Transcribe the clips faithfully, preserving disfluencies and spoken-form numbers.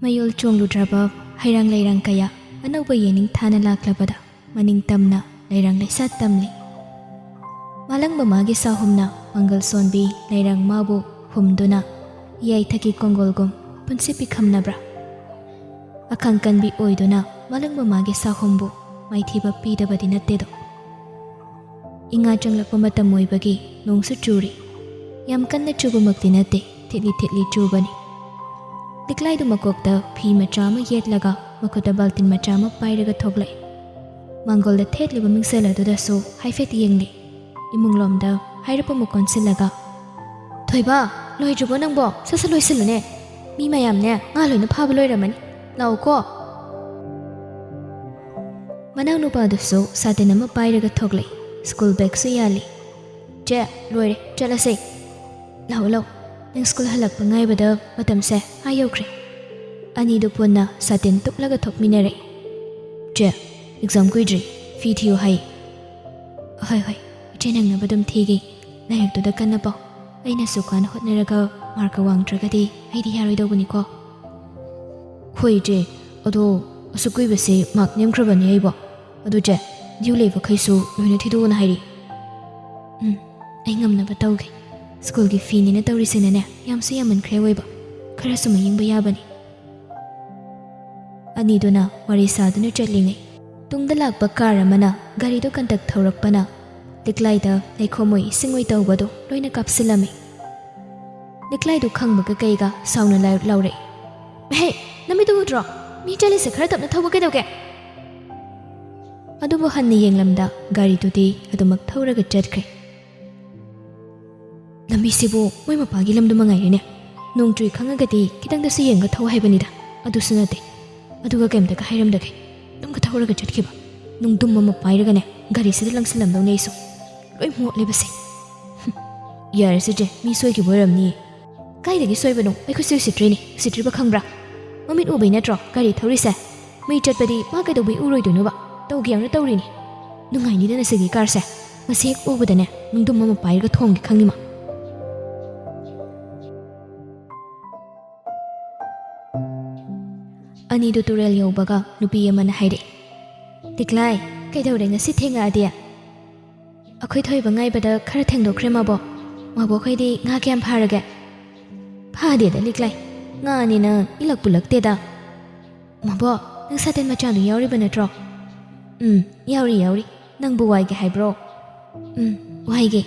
ꯃꯌꯣꯜ ꯆꯣꯡꯂꯨꯗ꯭ꯔꯕ ꯍꯩꯔꯥꯡ ꯂꯩꯔꯥꯡ ꯀꯌꯥ ꯑꯅꯧꯕ ꯌꯦꯅꯤꯡ ꯊꯥꯅ ꯂꯥꯛꯂꯕꯗ ꯃꯅꯤꯡ ꯇꯝꯅ ꯂꯩꯔꯥꯡ ꯂꯩꯁꯥꯠ ꯇꯝꯂꯤ꯫ ꯃꯥꯂꯪꯕ ꯃꯥꯒꯤ ꯁꯥꯍꯨꯝꯅ ꯄꯥꯡꯒꯜ ꯁꯣꯟꯕꯤ ꯂꯩꯔꯥꯡ ꯃꯥꯕꯨ ꯍꯨꯝꯗꯨꯅ ꯌꯥꯏꯊꯛꯀꯤ ꯀꯣꯡꯒꯣꯜꯒꯨꯝ ꯄꯨꯟꯁꯤ ꯄꯤꯈꯝꯅꯕ꯭ꯔꯥ? ꯑꯈꯥꯡ ꯀꯟꯕꯤ ꯑꯣꯏꯗꯨꯅ ꯃꯥꯂꯪꯕ ꯃꯥꯒꯤ ꯁꯥꯍꯨꯝꯕꯨ ꯃꯥꯏꯊꯤꯕ ꯄꯤꯗꯕꯗꯤ ꯅꯠꯇꯦꯗꯣ꯫ ꯏꯉꯥ ꯆꯪꯂꯛꯄ ꯃꯇꯝ ꯑꯣꯏꯕꯒꯤ ꯅꯣꯡꯁꯨ ꯆꯨꯔꯤ꯫ ꯌꯥꯝ ꯀꯟꯅ ꯆꯨꯕꯃꯛꯇꯤ ꯅꯠꯇꯦ, ꯊꯤꯠꯂꯤ ꯊꯤꯠꯂꯤ ꯆꯨꯕꯅꯤ꯫ ꯂꯤꯛꯂꯥꯏꯗꯨ ꯃꯀꯣꯛꯇ ꯐꯤ ꯃꯆꯥ ꯑꯃ ꯌꯦꯠꯂꯒ ꯃꯈꯨꯠꯇ ꯕꯥꯜꯇꯤꯟ ꯃꯆꯥ ꯑꯃ ꯄꯥꯏꯔꯒ ꯊꯣꯛꯂꯛꯏ꯫ ꯃꯥꯡꯒꯣꯜꯗ ꯊꯦꯠꯂꯤꯕ ꯃꯤꯡꯁꯦꯜ ꯑꯗꯨꯗꯁꯨ ꯍꯥꯏꯐꯦꯠ ꯌꯦꯡꯂꯤ꯫ ꯏꯃꯨꯡꯂꯣꯝꯗ ꯍꯥꯏꯔꯞ ꯑꯃꯨꯛ ꯑꯣꯟꯁꯤꯜꯂꯒ, "ꯊꯣꯏꯕ, ꯂꯣꯏꯗ꯭ꯔꯤꯕꯣ ꯅꯪꯕꯣ? ꯁꯠ ꯁꯠ ꯂꯣꯏꯁꯤꯜꯂꯨꯅꯦ꯫ ꯃꯤ ꯃꯌꯥꯝꯅꯦ ꯉꯥ ꯂꯣꯏꯅ ꯐꯥꯕ ꯂꯣꯏꯔꯝꯃꯅꯤ꯫ ꯂꯥꯛꯎꯀꯣ꯫" ꯃꯅꯥꯎꯅꯨꯄꯥꯗꯨꯁꯨ ꯁꯥꯇꯤꯟ ꯑꯃ ꯄꯥꯏꯔꯒ ꯊꯣꯛꯂꯛꯏ꯫ ꯁ꯭ꯀꯨꯜ ꯕꯦꯒꯁꯨ ꯌꯥꯜꯂꯤ꯫ "ꯆꯦ, ꯂꯣꯏꯔꯦ, ꯆꯠꯂꯁꯦ꯫ ꯂꯥꯛꯑꯣ, ꯂꯥꯛꯑꯣ꯫ ꯅꯪ ꯁ꯭ꯀꯨꯜ ꯍꯜꯂꯛꯄ ꯉꯥꯏꯕꯗ ꯃꯇꯝꯁꯦ ꯑꯥ ꯌꯧꯈ꯭ꯔꯦ꯫" ꯑꯅꯤꯗꯨ ꯄꯨꯟꯅ ꯁꯥꯇꯤꯟ ꯇꯨꯞꯂꯒ ꯊꯣꯛꯃꯤꯟꯅꯔꯛꯏ꯫ "ꯆꯦ, ꯑꯦꯛꯖꯥꯝ ꯀꯨꯏꯗ꯭ꯔꯤ, ꯐꯤ ꯊꯤꯌꯨ ꯍꯥꯏ꯫" "ꯍꯣꯏ, ꯍꯣꯏ, ꯏꯆꯦ ꯅꯪꯅꯕ ꯑꯗꯨꯝ ꯊꯤꯒꯦ꯫ ꯂꯥꯏꯔꯤꯛꯇꯨꯗ ꯀꯟꯅ ꯄꯥꯎ꯫ ꯑꯩꯅꯁꯨ ꯀꯟꯅ ꯍꯣꯠꯅꯔꯒ ꯃꯥꯔꯛꯀ ꯋꯥꯡꯗ꯭ꯔꯒꯗꯤ ꯑꯩꯗꯤ ꯌꯥꯔꯣꯏꯗꯧꯕꯅꯤꯀꯣ꯫" "ꯍꯣꯏ ꯏꯆꯦ, ꯑꯗꯣ ꯑꯁꯨꯛ ꯀꯨꯏꯕꯁꯦ ꯃꯥꯔꯛ ꯅꯦꯝꯈ꯭ꯔꯕꯅꯦ ꯑꯩꯕꯣ꯫ ꯑꯗꯨ ꯆꯦ, ꯗ꯭ꯌꯨ ꯂꯩꯕꯈꯩꯁꯨ ꯂꯣꯏꯅ ꯊꯤꯗꯣꯛꯑꯣꯅ ꯍꯥꯏꯔꯤ꯫" "ꯎꯝ, ꯑꯩ ꯉꯝꯅꯕ ꯇꯧꯒꯦ꯫ ꯁ꯭ꯀꯨꯜꯒꯤ ꯐꯤꯅꯦꯅ ꯇꯧꯔꯤꯁꯤꯅꯅꯦ, ꯌꯥꯝꯁꯨ ꯌꯥꯝꯃꯟꯈ꯭ꯔꯦ ꯑꯣꯏꯕ꯫ ꯈꯔꯁꯨ ꯃꯌꯦꯡꯕ ꯌꯥꯕꯅꯤ꯫" ꯑꯅꯤꯗꯨꯅ ꯋꯥꯔꯤ ꯁꯥꯗꯨꯅ ꯆꯠꯂꯤꯉꯩ, ꯇꯨꯡꯗ ꯂꯥꯛꯄ ꯀꯥꯔ ꯑꯃꯅ ꯒꯥꯔꯤꯗꯨ ꯀꯟꯇꯛ ꯊꯧꯔꯛꯄꯅ ꯂꯤꯛꯂꯥꯏꯗ ꯂꯩꯈꯣꯝ ꯑꯣꯏ ꯏꯁꯤꯡ ꯑꯣꯏ ꯇꯧꯕꯗꯨ ꯂꯣꯏꯅ ꯀꯥꯞꯁꯤꯜꯂꯝꯃꯤ꯫ ꯂꯤꯛꯂꯥꯏꯗꯨ ꯈꯪꯕꯒ ꯀꯩꯒ ꯁꯥꯎꯅ ꯂꯥꯎ-, ꯂꯥꯎꯔꯛꯏ꯫ "ꯍꯦ, ꯅꯃꯤꯠꯇꯨ ꯎꯗ꯭ꯔꯣ? ꯃꯤ ꯆꯠꯂꯤꯁꯦ ꯈꯔ ꯇꯞꯅ ꯊꯧꯕ ꯀꯩꯗꯧꯒꯦ?" ꯑꯗꯨꯕꯨ ꯍꯟꯅ ꯌꯦꯡꯂꯝꯗ ꯒꯥꯔꯤꯗꯨꯗꯤ ꯑꯗꯨꯃꯛ ꯊꯧꯔꯒ ꯆꯠꯈ꯭ꯔꯦ꯫ "ꯂꯝꯕꯤꯁꯤꯕꯨ ꯃꯣꯏ ꯃꯄꯥꯒꯤ ꯂꯝꯗꯨ ꯃꯉꯥꯏꯔꯦꯅꯦ꯫ ꯅꯣꯡ ꯆꯨꯏ ꯈꯪꯉꯒꯗꯤ ꯈꯤꯇꯪꯗꯁꯨ ꯌꯦꯡꯒ ꯊꯧ ꯍꯥꯏꯕꯅꯤꯗ꯫ ꯑꯗꯨꯁꯨ ꯅꯠꯇꯦ꯫ ꯑꯗꯨꯒ ꯀꯩꯝꯇꯒ ꯍꯥꯏꯔꯝꯗꯒꯦ꯫ ꯑꯗꯨꯝꯒ ꯊꯧꯔꯒ ꯆꯠꯈꯤꯕ꯫ ꯅꯨꯡꯗꯨꯝ ꯑꯃ ꯄꯥꯏꯔꯒꯅꯦ ꯒꯥꯔꯤꯁꯤꯗ ꯂꯪꯁꯤꯜꯂꯝꯗꯧꯅꯦ ꯑꯩꯁꯨ꯫ ꯂꯣꯏ ꯃꯣꯠꯂꯦꯕꯁꯦ꯫" "ꯍꯨꯝ, ꯌꯥꯔꯦꯁꯦ ꯆꯦ, ꯃꯤ ꯁꯣꯏꯈꯤꯕ ꯑꯣꯏꯔꯝꯅꯤꯌꯦ꯫" "ꯀꯥꯏꯗꯒꯤ ꯁꯣꯏꯕꯅꯣ? ꯑꯩꯈꯣꯏꯁꯨ ꯎꯁꯤꯠꯇ꯭ꯔꯤꯅꯦ꯫ ꯎꯁꯤꯠꯇ꯭ꯔꯤꯕ ꯈꯪꯕ꯭ꯔꯥ? ꯃꯃꯤꯠ ꯎꯕꯩ ꯅꯠꯇ꯭ꯔꯣ ꯒꯥꯔꯤ ꯊꯧꯔꯤꯁꯦ? ꯃꯤ ꯆꯠꯄꯗꯤ ꯃꯥ ꯀꯩꯗꯧꯕꯩ ꯎꯔꯣꯏꯗꯣꯏꯅꯣꯕ? ꯇꯧꯒꯦ ꯌꯥꯎꯅ ꯇꯧꯔꯤꯅꯦ꯫ ꯅꯨꯡꯉꯥꯏꯅꯤꯗꯅ ꯁꯤꯒꯤ ꯀꯥꯔꯁꯦ꯫ ꯃꯁꯤ ꯍꯦꯛ ꯎꯕꯗꯅꯦ ꯅꯨꯡꯗꯨꯝ ꯑꯃ ꯄꯥꯏꯔꯒ ꯊꯣꯡꯒꯦ ꯈꯪꯅꯤꯃ꯫" ꯑꯅꯤꯗꯨ ꯇꯨꯔꯦꯜ ꯌꯧꯕꯒ ꯅꯨꯄꯤ ꯑꯃꯅ ꯍꯥꯏꯔꯛꯏ, "ꯂꯤꯛꯂꯥꯏ, ꯀꯩꯗꯧꯔꯦ ꯉꯁꯤ ꯊꯦꯡꯉꯛꯑꯗꯤ? ꯑꯩꯈꯣꯏ ꯊꯣꯏꯕ ꯉꯥꯏꯕꯗ ꯈꯔ ꯊꯦꯡꯗꯣꯛꯈ꯭ꯔꯦ ꯃꯥꯕꯣ꯫ ꯃꯥꯕꯣ ꯑꯩꯈꯣꯏꯗꯤ ꯉꯥ ꯀꯌꯥꯝ ꯐꯥꯔꯒꯦ?" "ꯐꯥꯗꯦꯗ ꯂꯤꯛꯂꯥꯏ, ꯉꯥꯅꯤꯅ ꯏꯂꯛ ꯄꯨꯂꯛꯇꯦꯗ꯫ ꯃꯥꯕꯣ, ꯅꯪ ꯁꯥꯇꯤꯟ ꯃꯆꯥꯗꯨ ꯌꯥꯎꯔꯤꯕ ꯅꯠꯇ꯭ꯔꯣ?" "ꯎꯝ, ꯌꯥꯎꯔꯤ, ꯌꯥꯎꯔꯤ꯫ ꯅꯪꯕꯨ ꯋꯥꯏꯒꯦ ꯍꯥꯏꯕ꯭ꯔꯣ?" "ꯎꯝ, ꯋꯥꯏꯒꯦ꯫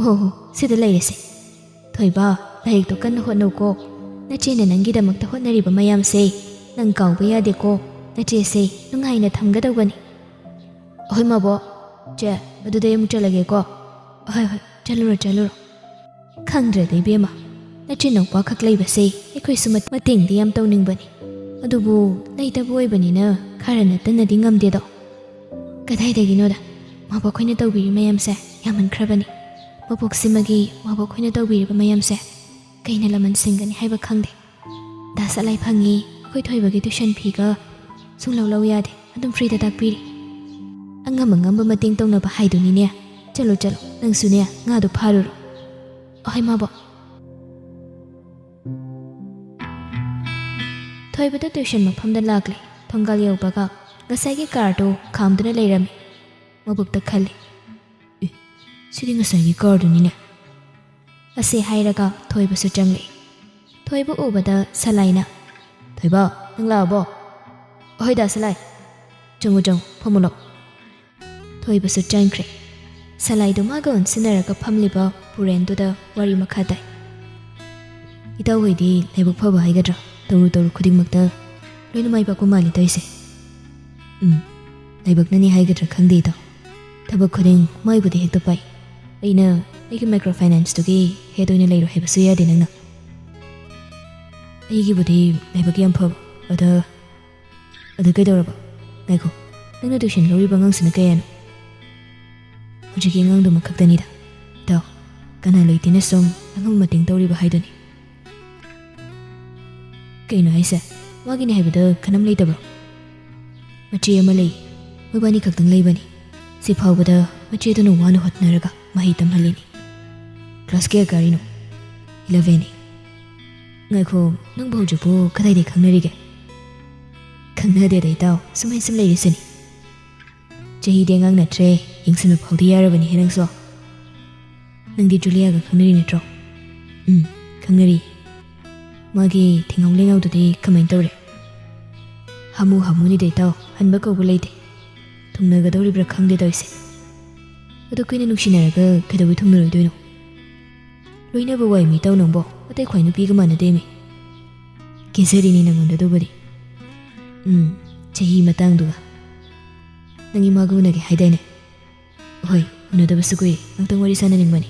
ꯑꯣ ꯍꯣ, ꯁꯤꯗ ꯂꯩꯔꯦꯁꯦ꯫ ꯊꯣꯏꯕ, ꯂꯥꯏꯔꯤꯛꯇꯣ ꯀꯟꯅ ꯍꯣꯠꯅꯧꯀꯣ꯫ ꯅꯆꯦꯅ ꯅꯪꯒꯤꯗꯃꯛꯇ ꯍꯣꯠꯅꯔꯤꯕ ꯃꯌꯥꯝꯁꯦ ꯅꯪ ꯀꯥꯎꯕ ꯌꯥꯗꯦꯀꯣ꯫ ꯅꯆꯦꯁꯦ ꯅꯨꯡꯉꯥꯏꯅ ꯊꯝꯒꯗꯧꯕꯅꯤ꯫" "ꯑꯍꯣꯏ ꯃꯥꯕꯣ꯫ ꯆꯦ, ꯑꯗꯨꯗꯤ ꯑꯩ ꯑꯃꯨꯛ ꯆꯠꯂꯒꯦꯀꯣ꯫" "ꯍꯣꯏ, ꯍꯣꯏ, ꯆꯠꯂꯨꯔꯣ, ꯆꯠꯂꯨꯔꯣ꯫" "ꯈꯪꯗ꯭ꯔꯦꯗ ꯏꯕꯦꯝꯃ, ꯅꯆꯤꯟ ꯅꯨꯄꯥ ꯈꯛ ꯂꯩꯕꯁꯦ ꯑꯩꯈꯣꯏꯁꯨ ꯃꯠ-, ꯃꯇꯦꯡꯗꯤ ꯌꯥꯝ ꯇꯧꯅꯤꯡꯕꯅꯤ꯫ ꯑꯗꯨꯕꯨ ꯂꯩꯇꯕ ꯑꯣꯏꯕꯅꯤꯅ ꯈꯔ ꯅꯠꯇꯅꯗꯤ ꯉꯝꯗꯦꯗꯣ꯫ ꯀꯗꯥꯏꯗꯒꯤꯅꯣꯗ, ꯃꯥꯕꯣꯛ ꯈꯣꯏꯅ ꯇꯧꯕꯤꯔꯤ ꯃꯌꯥꯝꯁꯦ ꯌꯥꯝꯃꯟꯈ꯭ꯔꯕꯅꯤ꯫ ꯃꯄꯣꯛꯁꯤꯃꯒꯤ ꯃꯥꯕꯣꯛ ꯈꯣꯏꯅ ꯇꯧꯕꯤꯔꯤꯕ ꯃꯌꯥꯝꯁꯦ ꯀꯩꯅ ꯂꯃꯟ ꯁꯤꯡꯒꯅꯤ ꯍꯥꯏꯕ ꯈꯪꯗꯦ꯫ ꯗꯥ ꯁꯂꯥꯏ ꯐꯪꯉꯤ, ꯑꯩꯈꯣꯏ ꯊꯣꯏꯕꯒꯤ ꯇ꯭ꯌꯨꯁꯟ ꯐꯤꯒ ꯁꯨꯡꯂꯧ ꯂꯧ ꯌꯥꯗꯦ, ꯑꯗꯨꯝ ꯐ꯭ꯔꯤꯗ ꯇꯥꯛꯄꯤꯔꯤ꯫ ꯑꯉꯝ ꯑꯉꯝꯕ ꯃꯇꯦꯡ ꯇꯧꯅꯕ ꯍꯥꯏꯗꯨꯅꯤꯅꯦ꯫ ꯆꯠꯂꯣ, ꯆꯠꯂꯣ, ꯅꯪꯁꯨꯅꯦ ꯉꯥꯗꯣ ꯐꯥꯔꯨꯔꯣ꯫" "ꯑꯍꯣꯏ ꯃꯥꯕꯣꯛ꯫" ꯊꯣꯏꯕꯗꯣ ꯇ꯭ꯌꯨꯁꯟ ꯃꯐꯝꯗ ꯂꯥꯛꯂꯦ꯫ ꯊꯣꯡꯒꯥꯜ ꯌꯧꯕꯒ ꯉꯁꯥꯏꯒꯤ ꯀꯥꯔꯗꯣ ꯈꯥꯝꯗꯨꯅ ꯂꯩꯔꯝꯃꯤ꯫ ꯃꯕꯨꯛꯇ ꯈꯜꯂꯤ, "ꯑꯦ, ꯁꯤꯗꯤ ꯉꯁꯥꯏꯒꯤ ꯀꯥꯔꯗꯨꯅꯤꯅꯦ꯫" ꯑꯁꯤ ꯍꯥꯏꯔꯒ ꯊꯣꯏꯕꯁꯨ ꯆꯪꯂꯛꯏ꯫ ꯊꯣꯏꯕ ꯎꯕꯗ ꯁꯂꯥꯏꯅ, "ꯊꯣꯏꯕ, ꯅꯪ ꯂꯥꯛꯑꯕꯣ?" "ꯑꯍꯣꯏ ꯗꯥ ꯁꯂꯥꯏ꯫ ꯆꯪꯉꯨ, ꯆꯪꯉꯨ, ꯐꯝꯃꯨ ꯂꯥꯎ꯫" ꯊꯣꯏꯕꯁꯨ ꯆꯪꯈ꯭ꯔꯦ꯫ ꯁꯂꯥꯏꯗꯨ ꯃꯥꯒ ꯑꯣꯟꯁꯤꯟꯅꯔꯒ ꯐꯝꯂꯤꯕ ꯄꯨꯔꯦꯟꯗꯨꯗ ꯋꯥꯔꯤ ꯃꯈꯥ ꯇꯥꯏ꯫ "ꯏꯇꯥꯎ ꯍꯣꯏꯗꯤ ꯂꯥꯏꯕꯛ ꯐꯕ ꯍꯥꯏꯒꯗ꯭ꯔꯥ, ꯇꯧꯔꯨ ꯇꯧꯔꯨ ꯈꯨꯗꯤꯡꯃꯛꯇ ꯂꯣꯏꯅ ꯃꯥꯏ ꯄꯥꯛꯄ ꯃꯥꯜꯂꯤ ꯇꯧꯏꯁꯦ꯫" "ꯎꯝ, ꯂꯥꯏꯕꯛꯅꯅꯤ ꯍꯥꯏꯒꯗ꯭ꯔꯥ ꯈꯪꯗꯦ ꯏꯇꯥꯎ꯫ ꯊꯕꯛ ꯈꯨꯗꯤꯡ ꯃꯥꯏꯕꯨꯗꯤ ꯍꯦꯛꯇ ꯄꯥꯏ꯫ ꯑꯩꯅ ꯑꯩꯒꯤ ꯃꯥꯏꯀ꯭ꯔꯣ ꯐꯥꯏꯅꯥꯟꯁꯇꯨꯒꯤ ꯍꯦꯗ ꯑꯣꯏꯅ ꯂꯩꯔꯣ ꯍꯥꯏꯕꯁꯨ ꯌꯥꯗꯦ ꯅꯪꯅ꯫" "ꯑꯩꯒꯤꯕꯨꯗꯤ ꯂꯥꯏꯕꯛ ꯌꯥꯝ ꯐꯕ, ꯑꯗ, ꯑꯗ ꯀꯩꯗꯧꯔꯕ? ꯉꯥꯏꯈꯣ, ꯅꯪꯅ ꯇ꯭ꯌꯨꯁꯟ ꯂꯧꯔꯤꯕ ꯑꯉꯥꯡꯁꯤꯅ ꯀꯌꯥꯅꯣ?" "ꯍꯧꯖꯤꯛꯀꯤ ꯑꯉꯥꯡꯗꯨꯃ ꯈꯛꯇꯅꯤꯗ ꯏꯇꯥꯎ꯫ ꯀꯅꯥ ꯂꯩꯇꯦꯅ ꯁꯨꯝ ꯑꯉꯝꯕ ꯃꯇꯦꯡ ꯇꯧꯔꯤꯕ ꯍꯥꯏꯗꯨꯅꯤ꯫" "ꯀꯩꯅꯣ ꯍꯥꯏꯁꯦ? ꯃꯥꯒꯤꯅꯦ ꯍꯥꯏꯕꯗ ꯀꯅꯥꯝ ꯂꯩꯇꯕ꯭ꯔꯣ?" "ꯃꯆꯦ ꯑꯃ ꯂꯩ꯫ ꯃꯣꯏꯕꯥꯅꯤ ꯈꯛꯇꯪ ꯂꯩꯕꯅꯤ꯫ ꯁꯤ ꯐꯥꯎꯕꯗ ꯃꯆꯦꯗꯨꯅ ꯋꯥꯅ ꯍꯣꯠꯅꯔꯒ ꯃꯍꯩ ꯇꯝꯍꯜꯂꯤꯅꯤ꯫" "ꯀ꯭ꯂꯥꯁ ꯀꯌꯥ ꯀꯥꯔꯤꯅꯣ?" "ꯏꯂꯚꯦꯟꯅꯤ꯫" "ꯉꯥꯏꯈꯣ, ꯅꯪꯕꯨ ꯍꯧꯖꯤꯛꯄꯨ ꯀꯗꯥꯏꯗꯒꯤ ꯈꯪꯅꯔꯤꯒꯦ?" ꯈꯪꯅꯗꯦꯗ ꯏꯇꯥꯎ, ꯁꯨꯃꯥꯏ ꯁꯨꯝ ꯂꯩꯔꯤꯁꯤꯅꯤ꯫ ꯆꯍꯤꯗꯤ ꯑꯉꯥꯡ ꯅꯠꯇ꯭ꯔꯦ, ꯌꯦꯡꯁꯤꯟꯕ ꯐꯥꯎꯗꯤ ꯌꯥꯔꯕꯅꯤꯍꯦ ꯅꯪꯁꯨ꯫ ꯅꯪꯗꯤ ꯖꯨꯂꯤꯌꯥꯒ ꯈꯪꯅꯔꯤ ꯅꯠꯇ꯭ꯔꯣ? ꯎꯝ, ꯈꯪꯅꯔꯤ꯫ ꯃꯥꯒꯤ ꯊꯤꯉꯥꯎ ꯂꯩꯉꯥꯎꯗꯨꯗꯤ ꯀꯃꯥꯏꯅ ꯇꯧꯔꯦ? ꯍꯥꯃꯨ ꯍꯥꯃꯨꯅꯤꯗ ꯏꯇꯥꯎ, ꯍꯟꯕ ꯀꯧꯕ ꯂꯩꯇꯦ꯫ ꯊꯨꯡꯅꯒꯗꯧꯔꯤꯕ꯭ꯔꯥ ꯈꯪꯗꯦ ꯇꯧꯔꯤꯁꯦ꯫ ꯑꯗꯨ ꯀꯨꯏꯅ ꯅꯨꯡꯁꯤꯅꯔꯒ ꯀꯩꯗꯧꯕꯩ ꯊꯨꯡꯅꯔꯣꯏꯗꯣꯏꯅꯣ? ꯂꯣꯏꯅꯕ ꯋꯥꯏ ꯃꯤ ꯏꯇꯥꯎ ꯅꯪꯕꯣ, ꯑꯇꯩ ꯈ꯭ꯋꯥꯏ ꯅꯨꯄꯤꯒ ꯃꯥꯟꯅꯗꯦꯃꯤ꯫ ꯀꯦꯖꯔꯤꯅꯤ ꯅꯪꯉꯣꯟꯗ ꯑꯗꯨꯕꯨꯗꯤ꯫ ꯎꯝ, ꯆꯍꯤ ꯃꯇꯥꯡꯗꯨꯒ꯫ ꯅꯪ ꯏꯃꯥꯒ ꯎꯅꯒꯦ ꯍꯥꯏꯗꯥꯏꯅꯦ? ꯍꯣꯏ, ꯎꯅꯗꯕꯁꯨ ꯀꯨꯏꯔꯦ, ꯉꯥꯛꯇꯪ ꯋꯥꯔꯤ ꯁꯥꯟꯅꯅꯤꯡꯕꯅꯤ꯫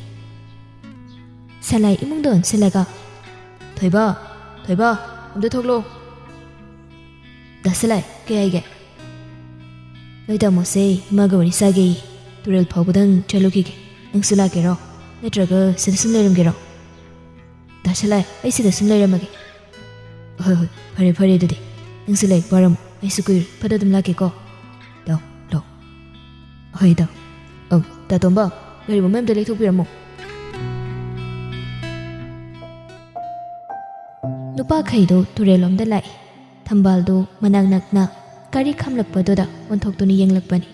ꯁꯂꯥꯏ ꯏꯃꯨꯡꯗ ꯑꯣꯟꯁꯤꯜꯂꯒ, "ꯊꯣꯏꯕ, ꯊꯣꯏꯕ, ꯑꯝꯇ ꯊꯣꯛꯂꯛꯑꯣ꯫" "ꯗꯥ ꯁꯂꯥꯏ, ꯀꯩ ꯍꯥꯏꯒꯦ?" "ꯅꯣꯏ ꯇꯥꯃꯣꯁꯦ ꯏꯃꯥꯒ ꯋꯥꯔꯤ ꯁꯥꯒꯦꯌꯦ꯫ ꯇꯨꯔꯦꯜ ꯐꯥꯎꯕꯗꯪ ꯆꯠꯂꯨꯈꯤꯒꯦ꯫ ꯅꯪꯁꯨ ꯂꯥꯛꯀꯦꯔꯣ? ꯅꯠꯇ꯭ꯔꯒ ꯁꯤꯗ ꯁꯨꯝ ꯂꯩꯔꯝꯒꯦꯔꯣ?" "ꯗꯥ ꯁꯂꯥꯏ, ꯑꯩ ꯁꯤꯗ ꯁꯨꯝ ꯂꯩꯔꯝꯃꯒꯦ꯫" "ꯍꯣꯏ, ꯍꯣꯏ, ꯐꯔꯦ, ꯐꯔꯦ ꯑꯗꯨꯗꯤ꯫ ꯅꯪꯁꯨ ꯂꯥꯏꯔꯤꯛ ꯄꯥꯔꯝꯃꯣ, ꯑꯩꯁꯨ ꯀꯨꯏꯔꯦ, ꯐꯠ ꯑꯗꯨꯝ ꯂꯥꯛꯀꯦꯀꯣ꯫ ꯂꯥꯛꯑꯣ, ꯂꯥꯛꯑꯣ꯫" "ꯍꯣꯏ, ꯏꯇꯥꯎ꯫ ꯑꯧ, ꯇꯥꯇꯣꯝꯕ, ꯒꯥꯔꯤ ꯃꯃꯥꯏ ꯑꯝꯇ ꯂꯩꯊꯣꯛꯄꯤꯔꯝꯃꯣ꯫" ꯅꯨꯄꯥꯈꯩꯗꯣ ꯇꯨꯔꯦꯜꯂꯣꯝꯗ ꯂꯥꯛꯏ꯫ ꯊꯝꯕꯥꯜꯗꯣ ꯃꯅꯥꯛ ꯅꯛꯅ ꯒꯥꯔꯤ ꯈꯥꯝꯂꯛꯄꯗꯨꯗ ꯑꯣꯟꯊꯣꯛꯇꯨꯅ ꯌꯦꯡꯂꯛꯄꯅꯤ꯫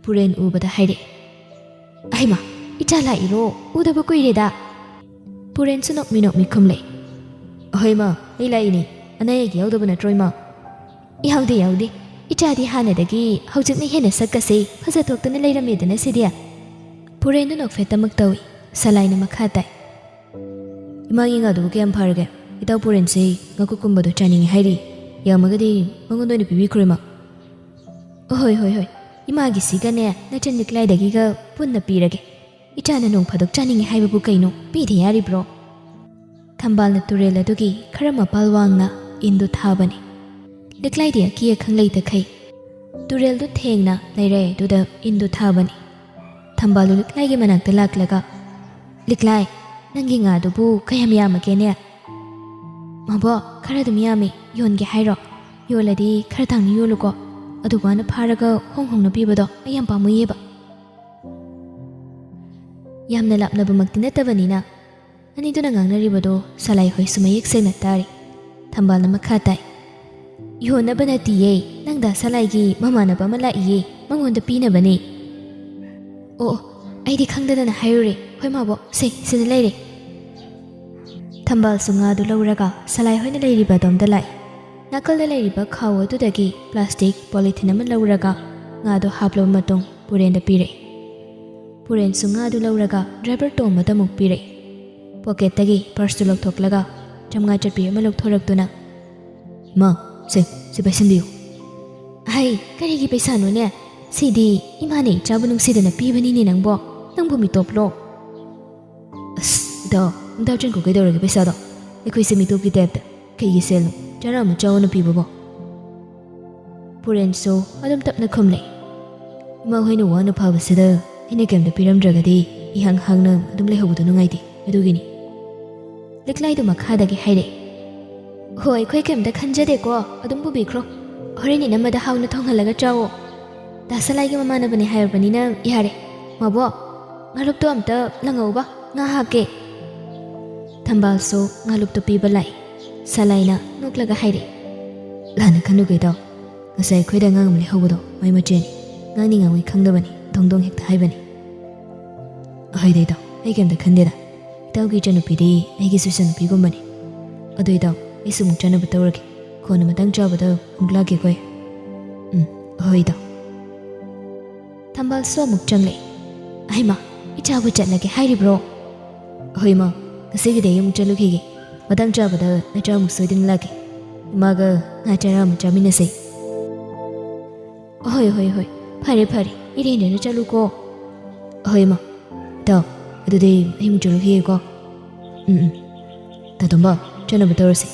ꯄꯨꯔꯦꯟ ꯎꯕꯗ ꯍꯥꯏꯔꯛꯏ, "ꯑꯍꯩꯃ, ꯏꯆꯥ ꯂꯥꯛꯏꯔꯣ? ꯎꯗꯕ ꯀꯨꯏꯔꯦꯗ꯫" ꯄꯨꯔꯦꯟꯁꯨ ꯅꯣꯛꯃꯤ ꯅꯣꯛꯃꯤ ꯈꯨꯝꯂꯛꯏ, "ꯑꯍꯣꯏ ꯃꯥ, ꯑꯩ ꯂꯥꯛꯏꯅꯦ꯫ ꯑꯅꯥ ꯑꯌꯦꯛ ꯌꯥꯎꯗꯕ ꯅꯠꯇ꯭ꯔꯣ ꯏꯃꯥ?" "ꯌꯥꯎꯗꯦ, ꯌꯥꯎꯗꯦ꯫ ꯏꯆꯥꯗꯤ ꯍꯥꯟꯅꯗꯒꯤ ꯍꯧꯖꯤꯛꯅ ꯍꯦꯟꯅ ꯁꯛꯀꯁꯦ ꯐꯖꯊꯣꯛꯇꯨꯅ ꯂꯩꯔꯝꯃꯦꯗꯅ ꯁꯤꯗꯤ꯫" ꯄꯨꯔꯦꯟꯗꯨ ꯅꯣꯛꯐꯦꯠꯇꯃꯛ ꯇꯧꯏ꯫ ꯁꯂꯥꯏꯅ ꯃꯈꯥ ꯇꯥꯏ, "ꯏꯃꯥꯒꯤ ꯉꯥꯗꯨꯕꯨ ꯀꯌꯥꯝ ꯐꯔꯒꯦ? ꯏꯇꯥꯎ ꯄꯨꯔꯦꯟꯁꯦ ꯉꯥꯀꯨꯀꯨꯝꯕꯗꯣ ꯆꯥꯅꯤꯡꯉꯤ ꯍꯥꯏꯔꯤ꯫ ꯌꯥꯝꯃꯒꯗꯤ ꯃꯉꯣꯟꯗ ꯑꯣꯏꯅ ꯄꯤꯕꯤꯈ꯭ꯔꯣ ꯏꯃꯥ꯫" "ꯑꯍꯣꯏ, ꯍꯣꯏ, ꯍꯣꯏ꯫ ꯏꯃꯥꯒꯤꯁꯤꯒꯅꯦ ꯅꯆꯟ ꯂꯤꯛꯂꯥꯏꯗꯒꯤꯒ ꯄꯨꯟꯅ ꯄꯤꯔꯒꯦ꯫ ꯏꯆꯥꯅ ꯅꯣꯡ ꯐꯥꯗꯣꯛ ꯆꯥꯅꯤꯡꯉꯤ ꯍꯥꯏꯕꯕꯨ ꯀꯩꯅꯣ? ꯄꯤꯗ ꯌꯥꯔꯤꯕ꯭ꯔꯣ?" ꯊꯝꯕꯥꯜꯅ ꯇꯨꯔꯦꯜ ꯑꯗꯨꯒꯤ ꯈꯔ ꯃꯄꯥꯜ ꯋꯥꯡꯅ ꯏꯟꯗꯨ ꯊꯥꯕꯅꯤ꯫ ꯂꯤꯛꯂꯥꯏꯗꯤ ꯑꯀꯤ ꯑꯈꯪ ꯂꯩꯇꯈꯩ ꯇꯨꯔꯦꯜꯗꯨ ꯊꯦꯡꯅ ꯂꯩꯔꯥꯏ ꯑꯗꯨꯗ ꯏꯟꯗꯨ ꯊꯥꯕꯅꯤ꯫ ꯊꯝꯕꯥꯜꯗꯨ ꯂꯤꯛꯂꯥꯏꯒꯤ ꯃꯅꯥꯛꯇ ꯂꯥꯛꯂꯒ, "ꯂꯤꯛꯂꯥꯏ, ꯅꯪꯒꯤ ꯉꯥꯗꯨꯕꯨ ꯀꯌꯥꯝ ꯌꯥꯝꯃꯒꯦꯅꯦ?" "ꯃꯕꯣꯛ, ꯈꯔ ꯑꯗꯨꯝ ꯌꯥꯝꯃꯤ꯫ ꯌꯣꯟꯒꯦ ꯍꯥꯏꯔꯣ? ꯌꯣꯜꯂꯗꯤ ꯈꯔ ꯇꯥꯡꯅ ꯌꯣꯜꯂꯨꯀꯣ꯫ ꯑꯗꯨꯃꯥꯏꯅ ꯐꯥꯔꯒ ꯍꯣꯡ ꯍꯣꯡꯅ ꯄꯤꯕꯗꯣ ꯑꯩ ꯌꯥꯝ ꯄꯥꯝꯃꯨꯏꯌꯦꯕ꯫" ꯌꯥꯝꯅ ꯂꯥꯞꯅꯕꯃꯛꯇꯤ ꯅꯠꯇꯕꯅꯤꯅ ꯑꯅꯤꯗꯨꯅ ꯉꯥꯡꯅꯔꯤꯕꯗꯨ ꯁꯂꯥꯏ ꯍꯣꯏꯁꯨ ꯃꯌꯦꯛ ꯁꯦꯡꯅ ꯇꯥꯔꯤ꯫ ꯊꯝꯕꯥꯜꯅ ꯃꯈꯥ ꯇꯥꯏ, ꯌꯣꯟꯅꯕ ꯅꯠꯇꯤꯌꯦ, ꯅꯪ ꯗꯥ ꯁꯂꯥꯏꯒꯤ ꯃꯃꯥꯟꯅꯕ ꯑꯃ ꯂꯥꯛꯏꯌꯦ, ꯃꯉꯣꯟꯗ ꯄꯤꯅꯕꯅꯦ꯫ ꯑꯣ, ꯑꯣ, ꯑꯩꯗꯤ ꯈꯪꯗꯗꯅ ꯍꯥꯏꯔꯨꯔꯦ꯫ ꯍꯣꯏ ꯃꯥꯕꯣꯛ, ꯁꯦ, ꯁꯤꯗ ꯂꯩꯔꯦ꯫ ꯊꯝꯕꯥꯜꯁꯨ ꯉꯥꯗꯨ ꯂꯧꯔꯒ ꯁꯂꯥꯏ ꯍꯣꯏꯅ ꯂꯩꯔꯤꯕ ꯑꯗꯣꯝꯗ ꯂꯥꯛꯏ꯫ ꯅꯥꯀꯜꯗ ꯂꯩꯔꯤꯕ ꯈꯥꯎ ꯑꯗꯨꯗꯒꯤ ꯄ꯭ꯂꯥꯁꯇꯤꯛ ꯄꯣꯂꯤꯊꯤꯟ ꯑꯃ ꯂꯧꯔꯒ ꯉꯥꯗꯨ ꯍꯥꯞꯂꯕ ꯃꯇꯨꯡ ꯄꯨꯔꯦꯟꯗ ꯄꯤꯔꯦ꯫ ꯄꯨꯔꯦꯟꯁꯨ ꯉꯥꯗꯨ ꯂꯧꯔꯒ ꯗ꯭ꯔꯥꯏꯚꯔ ꯇꯣꯝꯕꯗ ꯑꯃꯨꯛ ꯄꯤꯔꯦ꯫ ꯄꯣꯀꯦꯠꯇꯒꯤ ꯄꯔꯁꯇꯨ ꯂꯧꯊꯣꯛꯂꯒ ꯆꯥꯝꯃꯉꯥ ꯆꯠꯄꯤ ꯑꯃ ꯂꯧꯊꯣꯔꯛꯇꯨꯅ, "ꯏꯃꯥ, ꯁꯦ, ꯁꯤ ꯄꯩꯁꯟꯕꯤꯌꯨ꯫" "ꯍꯩ, ꯀꯔꯤꯒꯤ ꯄꯩꯁꯥꯅꯣꯅꯦ? ꯁꯤꯗꯤ ꯏꯃꯥꯅ ꯏꯆꯥꯕꯨ ꯅꯨꯡꯁꯤꯗꯅ ꯄꯤꯕꯅꯤꯅꯦ ꯅꯪꯕꯣ꯫ ꯅꯪꯕꯨ ꯃꯤꯇꯣꯞꯂꯣ?" "ꯑꯁ, ꯏꯇꯥꯎ, ꯏꯇꯥꯎ ꯆꯦꯟꯈꯣ, ꯀꯩꯗꯧꯔꯒꯦ ꯄꯩꯁꯥꯗꯣ? ꯑꯩꯈꯣꯏꯁꯦ ꯃꯤꯇꯣꯞꯀꯤ ꯇꯥꯏꯞꯇ ꯀꯩꯒꯤ ꯁꯦꯜꯅꯣ? ꯆꯔꯥ ꯑꯃ ꯆꯥꯎꯅ ꯄꯤꯕꯕꯣ?" ꯄꯨꯔꯦꯟꯁꯨ ꯑꯗꯨꯝ ꯇꯞꯅ ꯈꯨꯝꯂꯦ, "ꯏꯃꯥ ꯍꯣꯏꯅ ꯋꯥꯅ ꯐꯕꯁꯤꯗ ꯑꯩꯅ ꯀꯩꯝꯇ ꯄꯤꯔꯝꯗ꯭ꯔꯒꯗꯤ ꯏꯍꯥꯡ ꯍꯥꯡꯅ ꯑꯗꯨꯝ ꯂꯩꯍꯧꯕꯗꯣ ꯅꯨꯡꯉꯥꯏꯇꯦ, ꯑꯗꯨꯒꯤꯅꯤ꯫" ꯂꯤꯛꯂꯥꯏꯗꯨ ꯃꯈꯥꯗꯒꯤ ꯍꯥꯏꯔꯛꯏ, "ꯍꯣ, ꯑꯩꯈꯣꯏ ꯀꯩꯝꯇ ꯈꯟꯖꯗꯦꯀꯣ, ꯑꯗꯨꯝ ꯄꯨꯕꯤꯈ꯭ꯔꯣ꯫ ꯍꯣꯔꯦꯟ ꯏꯅꯝꯃꯗ ꯍꯥꯎꯅ ꯊꯣꯡꯍꯜꯂꯒ ꯆꯥꯎꯋꯣ꯫ ꯗꯥ ꯁꯂꯥꯏꯒꯤ ꯃꯃꯥꯟꯅꯕꯅꯦ ꯍꯥꯏꯔꯕꯅꯤꯅ ꯌꯥꯔꯦ꯫ ꯃꯥꯕꯣ, ꯉꯥꯂꯨꯞꯇꯣ ꯑꯝꯇ ꯂꯪꯉꯛꯎꯕ, ꯉꯥ ꯍꯥꯞꯀꯦ꯫" ꯊꯝꯕꯥꯜꯁꯨ ꯉꯥꯂꯨꯞꯇꯣ ꯄꯤꯕ ꯂꯥꯛꯏ꯫ ꯁꯂꯥꯏꯅ ꯅꯣꯛꯂꯒ ꯍꯥꯏꯔꯛꯏ, "ꯂꯥꯟꯅ ꯈꯟꯅꯨ ꯀꯩꯗꯧ, ꯉꯁꯥꯏ ꯑꯩꯈꯣꯏꯗ ꯑꯉꯥꯡ ꯑꯃ ꯂꯩꯍꯧꯕꯗꯣ ꯃꯥꯏ ꯃꯆꯦꯅꯤ꯫ ꯉꯥꯡꯅꯤ ꯉꯥꯡꯉꯣꯏ ꯈꯪꯗꯕꯅꯤ, ꯗꯣꯡ ꯗꯣꯡ ꯍꯦꯛꯇ ꯍꯥꯏꯕꯅꯤ꯫" "ꯑꯍꯣꯏꯗ ꯏꯇꯥꯎ, ꯑꯩ ꯀꯩꯝꯇ ꯈꯟꯗꯦꯗ꯫ ꯏꯇꯥꯎꯒꯤ ꯏꯆꯟꯅꯨꯄꯤꯗꯤ ꯑꯩꯒꯤꯁꯨ ꯏꯆꯟꯅꯨꯄꯤꯒꯨꯝꯕꯅꯤ꯫ ꯑꯗꯣ ꯏꯇꯥꯎ, ꯑꯩꯁꯨ ꯑꯃꯨꯛ ꯆꯠꯅꯕ ꯇꯧꯔꯒꯦ꯫ ꯀꯣꯟꯅ ꯃꯇꯥꯡ ꯆꯥꯕꯗ ꯑꯃꯨꯛ ꯂꯥꯛꯀꯦꯀꯣ ꯑꯩ꯫" "ꯎꯝ, ꯍꯣꯏ ꯏꯇꯥꯎ꯫" ꯊꯝꯕꯥꯜꯁꯨ ꯑꯃꯨꯛ ꯆꯪꯂꯛꯏ꯫ "ꯑꯍꯩꯃꯥ, ꯏꯆꯥꯕꯨ ꯆꯠꯂꯒꯦ ꯍꯥꯏꯔꯤꯕ꯭ꯔꯣ?" "ꯍꯣꯏ ꯏꯃꯥ, ꯉꯁꯤꯒꯤꯗꯤ ꯑꯩ ꯑꯃꯨꯛ ꯆꯠꯂꯨꯈꯤꯒꯦ꯫ ꯃꯇꯥꯡ ꯆꯥꯕꯗ ꯅꯆꯥ ꯑꯃꯨꯛ ꯁꯣꯏꯗꯅ ꯂꯥꯛꯀꯦ꯫ ꯏꯃꯥꯒ ꯉꯥ ꯆꯔꯥ ꯑꯃ ꯆꯥꯃꯤꯟꯅꯁꯦ꯫" "ꯍꯣꯏ, ꯍꯣꯏ, ꯍꯣꯏ, ꯐꯔꯦ, ꯐꯔꯦ, ꯏꯔꯦꯟꯖꯅ ꯆꯠꯂꯨꯀꯣ꯫" "ꯍꯣꯏ ꯏꯃꯥ꯫ ꯏꯇꯥꯎ, ꯑꯗꯨꯗꯤ ꯑꯩ ꯑꯃꯨꯛ ꯆꯠꯂꯨꯈꯤꯒꯦꯀꯣ꯫" "ꯎꯝ, ꯎꯝ꯫ ꯇꯥꯇꯣꯝꯕ, ꯆꯠꯅꯕ ꯇꯧꯔꯁꯤ꯫"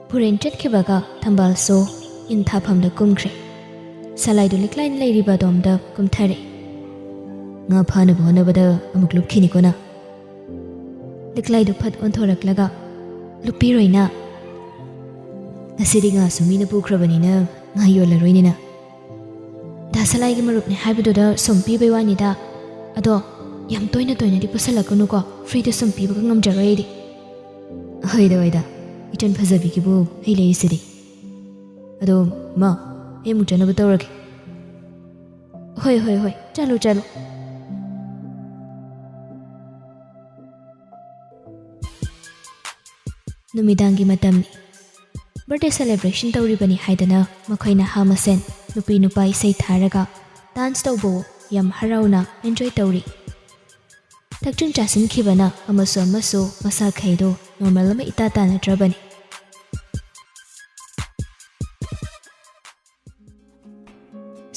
ꯄꯨꯔꯦꯟ ꯆꯠꯈꯤꯕꯒ ꯊꯝꯕꯥꯜꯁꯨ ꯏꯟ ꯊꯥꯐꯝꯗ ꯀꯨꯝꯈ꯭ꯔꯦ꯫ ꯁꯂꯥꯏꯗꯨ ꯂꯤꯛꯂꯥꯏꯅ ꯂꯩꯔꯤꯕ ꯑꯗꯣꯝꯗ ꯀꯨꯝꯊꯔꯦ꯫ "ꯉꯥ ꯐꯥꯅꯕ ꯍꯣꯠꯅꯕꯗ ꯑꯃꯨꯛ ꯂꯨꯞꯈꯤꯅꯤꯀꯣ ꯅꯪ꯫" ꯂꯤꯛꯂꯥꯏꯗꯨ ꯐꯠ ꯑꯣꯟꯊꯣꯔꯛꯂꯒ, "ꯂꯨꯞꯄꯤꯔꯣꯏꯅ꯫ ꯉꯁꯤꯗꯤ ꯉꯥꯁꯨ ꯃꯤꯅ ꯄꯨꯈ꯭ꯔꯕꯅꯤꯅ ꯉꯥ ꯌꯣꯜꯂꯔꯣꯏꯅꯤꯅ꯫ ꯗꯥ ꯁꯂꯥꯏꯒꯤ ꯃꯔꯨꯞꯅꯦ ꯍꯥꯏꯕꯗꯨꯗ ꯁꯨꯝ ꯄꯤꯕꯩ ꯋꯥꯅꯤꯗ꯫ ꯑꯗꯣ ꯌꯥꯝ ꯇꯣꯏꯅ ꯇꯣꯏꯅꯗꯤ ꯄꯨꯁꯜꯂꯛꯀꯅꯨꯀꯣ, ꯐ꯭ꯔꯤꯗ ꯁꯨꯝ ꯄꯤꯕꯒ ꯉꯝꯖꯔꯣꯏ ꯑꯩꯗꯤ꯫" "ꯍꯣꯏꯗ, ꯍꯣꯏꯗ, ꯏꯆꯟ ꯐꯖꯕꯤꯒꯤꯕꯨ ꯑꯩ ꯂꯩꯔꯤꯁꯤꯗꯤ꯫" ꯑꯗꯣ ꯃꯥ, ꯑꯩ ꯑꯃꯨꯛ ꯆꯠꯅꯕ ꯇꯧꯔꯒꯦ꯫ ꯍꯣꯏ, ꯍꯣꯏ, ꯍꯣꯏ, ꯆꯠꯂꯣ, ꯆꯠꯂꯣ꯫ ꯅꯨꯃꯤꯗꯥꯡꯒꯤ ꯃꯇꯝꯅꯤ꯫ Birthday celebration ꯇꯧꯔꯤꯕꯅꯤ ꯍꯥꯏꯗꯅ ꯃꯈꯣꯏ ꯅꯍꯥ ꯃꯁꯦꯟ ꯅꯨꯄꯤ ꯅꯨꯄꯥ ꯏꯁꯩ ꯊꯥꯔꯒ dance ꯇꯧꯕ ꯌꯥꯝ ꯍꯔꯥꯎꯅ enjoy ꯇꯧꯔꯤ꯫ ꯊꯛꯆꯤꯟ ꯆꯥꯁꯤꯟꯈꯤꯕꯅ ꯑꯃꯁꯨ ꯑꯃꯁꯨ ꯃꯁꯥꯈꯩꯗꯣ normal ꯑꯃ ꯏꯇꯥ ꯇꯥꯅꯗ꯭ꯔꯕꯅꯤ꯫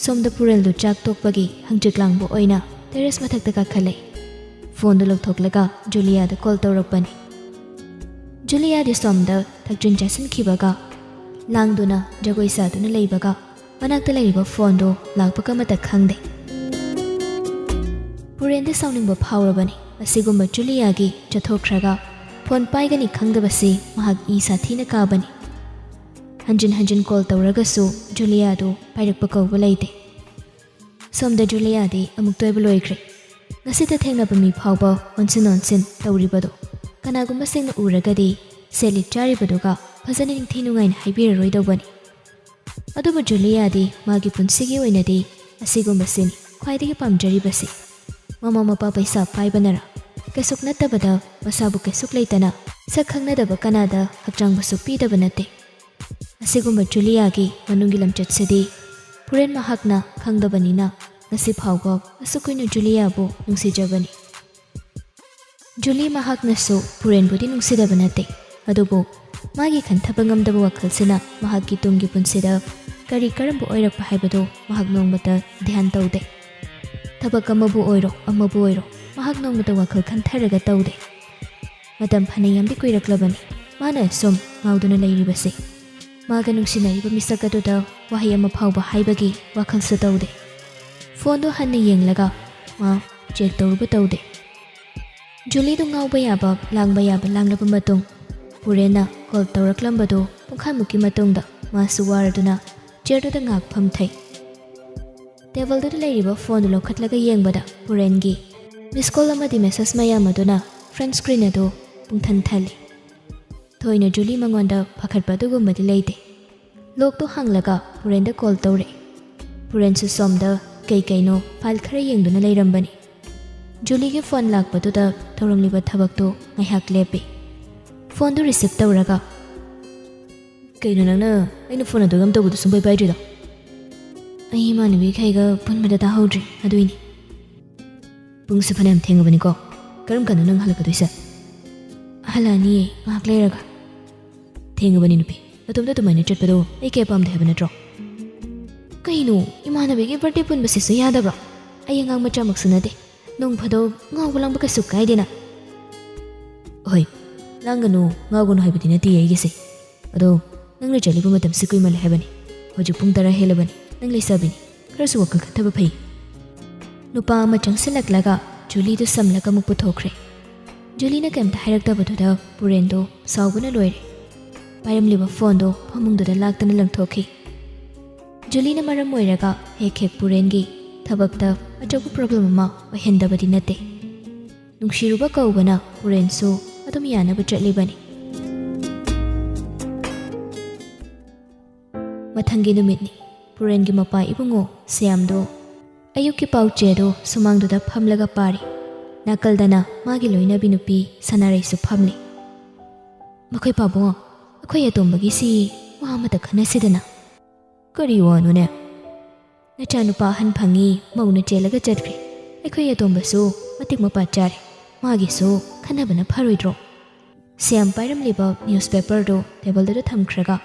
ꯁꯣꯝꯗ ꯄꯨꯔꯦꯜꯗꯨ ꯆꯥꯛ ꯇꯣꯛꯄꯒꯤ ꯍꯪꯆꯤꯠ ꯂꯥꯡꯕ ꯑꯣꯏꯅ terrace ꯃꯊꯛꯇ ꯀꯥꯈꯠꯂꯛꯏ꯫ Phoneꯗꯨ ꯂꯧꯊꯣꯛꯂꯒ ꯖꯨꯂꯤꯌꯥꯗ call ꯇꯧꯔꯛꯄꯅꯤ꯫ ꯖꯨꯂꯤꯌꯥꯗꯤ ꯁꯣꯝꯗ ꯊꯛꯆꯤꯟ ꯆꯥꯁꯤꯟꯈꯤꯕꯒ ꯂꯥꯡꯗꯨꯅ ꯖꯒꯣꯏ ꯁꯥꯗꯨꯅ ꯂꯩꯕꯒ ꯃꯅꯥꯛꯇ ꯂꯩꯔꯤꯕ phoneꯗꯨ ꯂꯥꯛꯄꯒ ꯑꯃꯠꯇ ꯈꯪꯗꯦ꯫ ꯄꯨꯔꯦꯟꯗꯤ ꯁꯥꯎꯅꯤꯡꯕ ꯐꯥꯎꯔꯕꯅꯤ꯫ ꯑꯁꯤꯒꯨꯝꯕ ꯖꯨꯂꯤꯌꯥꯒꯤ ꯆꯠꯊꯣꯛꯈ꯭ꯔꯒ phone ꯄꯥꯏꯒꯅꯤ ꯈꯪꯗꯕꯁꯤ ꯃꯍꯥꯛ ꯏ ꯁꯥꯊꯤꯅ ꯀꯥꯕꯅꯤ꯫ ꯍꯟꯖꯤꯟ ꯍꯟꯖꯤꯟ call ꯇꯧꯔꯒꯁꯨ ꯖꯨꯂꯤꯌꯥꯗꯨ ꯄꯥꯏꯔꯛꯄ ꯀꯧꯕ ꯂꯩꯇꯦ꯫ ꯁꯣꯝꯗ ꯖꯨꯂꯤꯌꯥꯗꯤ ꯑꯃꯨꯛꯇ ꯑꯣꯏꯕ ꯂꯣꯏꯈ꯭ꯔꯦ꯫ ꯉꯁꯤꯗ ꯊꯦꯡꯅꯕ ꯃꯤ ꯐꯥꯎꯕ ꯑꯣꯟꯁꯤꯟ ꯑꯣꯟꯁꯤꯟ ꯇꯧꯔꯤꯕꯗꯣ ꯀꯅꯥꯒꯨꯝꯕꯁꯤꯡꯅ ꯎꯔꯒꯗꯤ ꯁꯦꯠꯂꯤꯠ ꯆꯥꯔꯤꯕꯗꯨꯒ ꯐꯖꯅ ꯅꯤꯡꯊꯤ ꯅꯨꯡꯉꯥꯏꯅ ꯍꯥꯏꯕꯤꯔꯔꯣꯏꯗꯧꯕꯅꯤ꯫ ꯑꯗꯨꯕꯨ ꯖꯨꯂꯤꯌꯥꯗꯤ ꯃꯥꯒꯤ ꯄꯨꯟꯁꯤꯒꯤ ꯑꯣꯏꯅꯗꯤ ꯑꯁꯤꯒꯨꯝꯕꯁꯤꯅꯤ ꯈ꯭ꯋꯥꯏꯗꯒꯤ ꯄꯥꯝꯖꯔꯤꯕꯁꯤ꯫ ꯃꯃꯥ ꯃꯄꯥ ꯄꯩꯁꯥ ꯄꯥꯏꯕꯅꯔꯥ ꯀꯩꯁꯨꯛ ꯅꯠꯇꯕꯗ ꯃꯁꯥꯕꯨ ꯀꯩꯁꯨꯛ ꯂꯩꯇꯅ ꯁꯛ ꯈꯪꯅꯗꯕ ꯀꯅꯥꯗ ꯍꯛꯆꯥꯡꯕꯁꯨ ꯄꯤꯗꯕ ꯅꯠꯇꯦ꯫ ꯑꯁꯤꯒꯨꯝꯕ ꯖꯨꯂꯤꯌꯥꯒꯤ ꯃꯅꯨꯡꯒꯤ ꯂꯝꯆꯠꯁꯤꯗꯤ ꯄꯨꯔꯦꯟ ꯃꯍꯥꯛꯅ ꯈꯪꯗꯕꯅꯤꯅ ꯉꯁꯤ ꯐꯥꯎꯕ ꯑꯁꯨꯛ ꯀꯨꯏꯅ ꯖꯨꯂꯤꯌꯥꯕꯨ ꯅꯨꯡꯁꯤꯖꯕꯅꯤ꯫ ꯖꯨꯂꯤ ꯃꯍꯥꯛꯅꯁꯨ ꯄꯨꯔꯦꯟꯕꯨꯗꯤ ꯅꯨꯡꯁꯤꯗꯕ ꯅꯠꯇꯦ, ꯑꯗꯨꯕꯨ ꯃꯥꯒꯤ ꯈꯟꯊꯕ ꯉꯝꯗꯕ ꯋꯥꯈꯜꯁꯤꯅ ꯃꯍꯥꯛꯀꯤ ꯇꯨꯡꯒꯤ ꯄꯨꯟꯁꯤꯗ ꯀꯔꯤ ꯀꯔꯝꯕ ꯑꯣꯏꯔꯛꯄ ꯍꯥꯏꯕꯗꯨ ꯃꯍꯥꯛ ꯅꯣꯡꯃꯇ ꯙ꯭ꯌꯥꯟ ꯇꯧꯗꯦ꯫ ꯊꯕꯛ ꯑꯃꯕꯨ ꯑꯣꯏꯔꯣ ꯑꯃꯕꯨ ꯑꯣꯏꯔꯣ ꯃꯍꯥꯛ ꯅꯣꯡꯃꯇ ꯋꯥꯈꯜ ꯈꯟꯊꯔꯒ ꯇꯧꯗꯦ꯫ ꯃꯇꯝ ꯐꯅꯌꯥꯝꯗꯤ ꯀꯨꯏꯔꯛꯂꯕꯅꯤ ꯃꯥꯅ ꯁꯨꯝ ꯉꯥꯎꯗꯨꯅ ꯂꯩꯔꯤꯕꯁꯦ꯫ ꯃꯥꯒ ꯅꯨꯡꯁꯤꯅꯔꯤꯕ ꯃꯤꯁꯛ ꯑꯗꯨꯗ ꯋꯥꯍꯩ ꯑꯃ ꯐꯥꯎꯕ ꯍꯥꯏꯕꯒꯤ ꯋꯥꯈꯜꯁꯨ ꯇꯧꯗꯦ꯫ Phoneꯗꯨ ꯍꯟꯅ ꯌꯦꯡꯂꯒ ꯃꯥ check ꯇꯧꯔꯨꯕ ꯇꯧꯗꯦ꯫ ꯖꯨꯂꯤꯗꯨ ꯉꯥꯎꯕ ꯌꯥꯕ, ꯂꯥꯡꯕ ꯌꯥꯕ ꯂꯥꯡꯂꯕ ꯃꯇꯨꯡ, ꯄꯨꯔꯦꯟꯅ call ꯇꯧꯔꯛꯂꯝꯕꯗꯨ ꯄꯨꯡꯈꯥꯏꯃꯨꯛꯀꯤ ꯃꯇꯨꯡꯗ ꯃꯥꯁꯨ ꯋꯥꯔꯗꯨꯅ chairꯗꯨꯗ ꯉꯥꯏꯍꯥꯛ ꯐꯝꯊꯩ꯫ Tableꯗꯨꯗ ꯂꯩꯔꯤꯕ phoneꯗꯨ ꯂꯧꯈꯠꯂꯒ ꯌꯦꯡꯕꯗ ꯄꯨꯔꯦꯟꯒꯤ miss call ꯑꯃꯗꯤ message ꯃꯌꯥꯝ ꯑꯗꯨꯅ front screen ꯑꯗꯨ ꯄꯨꯡꯊꯟ ꯊꯜꯂꯤ꯫ ꯊꯣꯏꯅ ꯖꯨꯂꯤ ꯃꯉꯣꯟꯗ ꯄꯥꯈꯠꯄ ꯑꯗꯨꯒꯨꯝꯕꯗꯤ ꯂꯩꯇꯦ꯫ ꯂꯣꯛꯇꯣ ꯍꯥꯡꯂꯒ ꯄꯨꯔꯦꯟꯗ ꯀꯣꯜ ꯇꯧꯔꯦ꯫ ꯄꯨꯔꯦꯟꯁꯨ ꯁꯣꯝꯗ ꯀꯩ ꯀꯩꯅꯣ ꯐꯥꯏꯜ ꯈꯔ ꯌꯦꯡꯗꯨꯅ ꯂꯩꯔꯝꯕꯅꯤ꯫ ꯖꯨꯂꯤꯒꯤ ꯐꯣꯟ ꯂꯥꯛꯄꯗꯨꯗ ꯇꯧꯔꯝꯂꯤꯕ ꯊꯕꯛꯇꯣ ꯉꯥꯏꯍꯥꯛ ꯂꯦꯞꯄꯤ꯫ ꯐꯣꯟꯗꯨ ꯔꯤꯁꯤꯞ ꯇꯧꯔꯒ, "ꯀꯩꯅꯣ ꯅꯪꯅ ꯑꯩꯅ ꯐꯣꯟ ꯑꯗꯨ ꯌꯥꯝ ꯇꯧꯕꯗꯨ ꯁꯨꯡꯄꯥꯏ ꯄꯥꯏꯗ꯭ꯔꯤꯗꯣ?" "ꯑꯩ ꯏꯃꯥꯟꯅꯕꯤꯈꯩꯒ ꯄꯨꯟꯕꯗ ꯇꯥꯍꯧꯗ꯭ꯔꯦ, ꯑꯗꯨꯏꯅꯤ꯫" "ꯄꯨꯡꯁꯨ ꯐꯅꯌꯥꯝ ꯊꯦꯡꯉꯕꯅꯤꯀꯣ꯫ ꯀꯔꯝ ꯀꯥꯟꯗ ꯅꯪ ꯍꯜꯂꯛꯀꯗꯣꯏꯁꯦ?" "ꯍꯜꯂꯛꯑꯅꯤꯌꯦ, ꯉꯥꯏꯍꯥꯛ ꯂꯩꯔꯒ꯫" "ꯊꯦꯡꯉꯕꯅꯤ ꯅꯨꯄꯤ, ꯅꯇꯣꯝꯇ ꯑꯗꯨꯃꯥꯏꯅ ꯆꯠꯄꯗꯣ ꯑꯩ ꯀꯌꯥ ꯄꯥꯝꯗꯦ ꯍꯥꯏꯕ ꯅꯠꯇ꯭ꯔꯣ?" "ꯀꯩꯅꯣ, ꯏꯃꯥꯟꯅꯕꯤꯒꯤ ꯕꯥꯔꯗꯦ ꯄꯨꯟꯕꯁꯤꯁꯨ ꯌꯥꯗꯕ꯭ꯔꯣ? ꯑꯩ ꯑꯉꯥꯡ ꯃꯆꯥꯃꯛꯁꯨ ꯅꯠꯇꯦ꯫ ꯅꯣꯡ ꯐꯥꯗꯣꯛ ꯉꯥꯎꯕ ꯂꯥꯡꯕ ꯀꯩꯁꯨ ꯀꯥꯏꯗꯦꯅ꯫" "ꯍꯣꯏ, ꯂꯥꯡꯒꯅꯨ, ꯉꯥꯎꯒꯅꯨ ꯍꯥꯏꯕꯗꯤ ꯅꯠꯇꯦ ꯑꯩꯒꯤꯁꯦ꯫ ꯑꯗꯣ ꯅꯪꯅ ꯆꯠꯂꯤꯕ ꯃꯇꯝꯁꯤ ꯀꯨꯏꯃꯜꯂꯦ ꯍꯥꯏꯕꯅꯤ꯫ ꯍꯧꯖꯤꯛ ꯄꯨꯡ ꯇꯔꯥ ꯍꯦꯜꯂꯕꯅꯤ꯫ ꯅꯪ ꯂꯩꯁꯥꯕꯤꯅꯤ, ꯈꯔꯁꯨ ꯋꯥꯈꯜ ꯈꯟꯊꯕ ꯐꯩ꯫" ꯅꯨꯄꯥ ꯑꯃ ꯆꯪꯁꯤꯜꯂꯛꯂꯒ ꯖꯨꯂꯤꯗꯨ ꯁꯝꯂꯒ ꯑꯃꯨꯛ ꯄꯨꯊꯣꯛꯈ꯭ꯔꯦ꯫ ꯖꯨꯂꯤꯅ ꯀꯩꯝꯇ ꯍꯥꯏꯔꯛꯇꯕꯗꯨꯗ ꯄꯨꯔꯦꯟꯗꯣ ꯁꯥꯎꯕꯅ ꯂꯣꯏꯔꯦ꯫ ꯄꯥꯏꯔꯝꯂꯤꯕ ꯐꯣꯟꯗꯣ ꯐꯃꯨꯡꯗꯨꯗ ꯂꯥꯛꯇꯅ ꯂꯪꯊꯣꯛꯈꯤ꯫ ꯖꯨꯂꯤꯅ ꯃꯔꯝ ꯑꯣꯏꯔꯒ ꯍꯦꯛ ꯍꯦꯛ ꯄꯨꯔꯦꯟꯒꯤ ꯊꯕꯛꯇ ꯑꯆꯧꯕ ꯄ꯭ꯔꯣꯕ꯭ꯂꯦꯝ ꯑꯃ ꯑꯣꯏꯍꯟꯗꯕꯗꯤ ꯅꯠꯇꯦ꯫ ꯅꯨꯡꯁꯤꯔꯨꯕ ꯀꯧꯕꯅ ꯄꯨꯔꯦꯟꯁꯨ ꯑꯗꯨꯝ ꯌꯥꯅꯕ ꯆꯠꯂꯤꯕꯅꯤ꯫ ꯃꯊꯪꯒꯤ ꯅꯨꯃꯤꯠꯅꯤ꯫ ꯄꯨꯔꯦꯟꯒꯤ ꯃꯄꯥ ꯏꯕꯨꯡꯉꯣ ꯁ꯭ꯌꯥꯝꯗꯣ ꯑꯌꯨꯛꯀꯤ ꯄꯥꯎꯆꯦꯗꯣ ꯁꯨꯃꯥꯡꯗꯨꯗ ꯐꯝꯂꯒ ꯄꯥꯔꯤ꯫ ꯅꯥꯀꯜꯗꯅ ꯃꯥꯒꯤ ꯂꯣꯏꯅꯕꯤ ꯅꯨꯄꯤ ꯁꯅꯥꯔꯩꯁꯨ ꯐꯝꯂꯤ꯫ "ꯃꯈꯣꯏ ꯄꯥꯕꯨꯡ, ꯑꯩꯈꯣꯏ ꯑꯇꯣꯝꯕꯒꯤꯁꯤ ꯋꯥ ꯑꯃꯇ ꯈꯟꯅꯁꯤꯗꯅ꯫" "ꯀꯔꯤ ꯋꯥꯅꯣꯅꯦ?" "ꯅꯆꯥꯅꯨꯄꯥ ꯑꯍꯟ ꯐꯪꯉꯤ, ꯃꯧꯅ ꯆꯦꯜꯂꯒ ꯆꯠꯈ꯭ꯔꯦ꯫ ꯑꯩꯈꯣꯏ ꯑꯇꯣꯝꯕꯁꯨ ꯃꯇꯤꯛ ꯃꯄꯥ ꯆꯥꯔꯦ꯫ ꯃꯥꯒꯤꯁꯨ ꯈꯟꯅꯕꯅ ꯐꯔꯣꯏꯗ꯭ꯔꯣ?" ꯁ꯭ꯌꯥꯝ ꯄꯥꯏꯔꯝꯂꯤꯕ ꯅ꯭ꯌꯨꯁꯄꯦꯄꯔꯗꯨ ꯇꯦꯕꯜꯗꯨꯗ ꯊꯝꯈ꯭ꯔꯒ,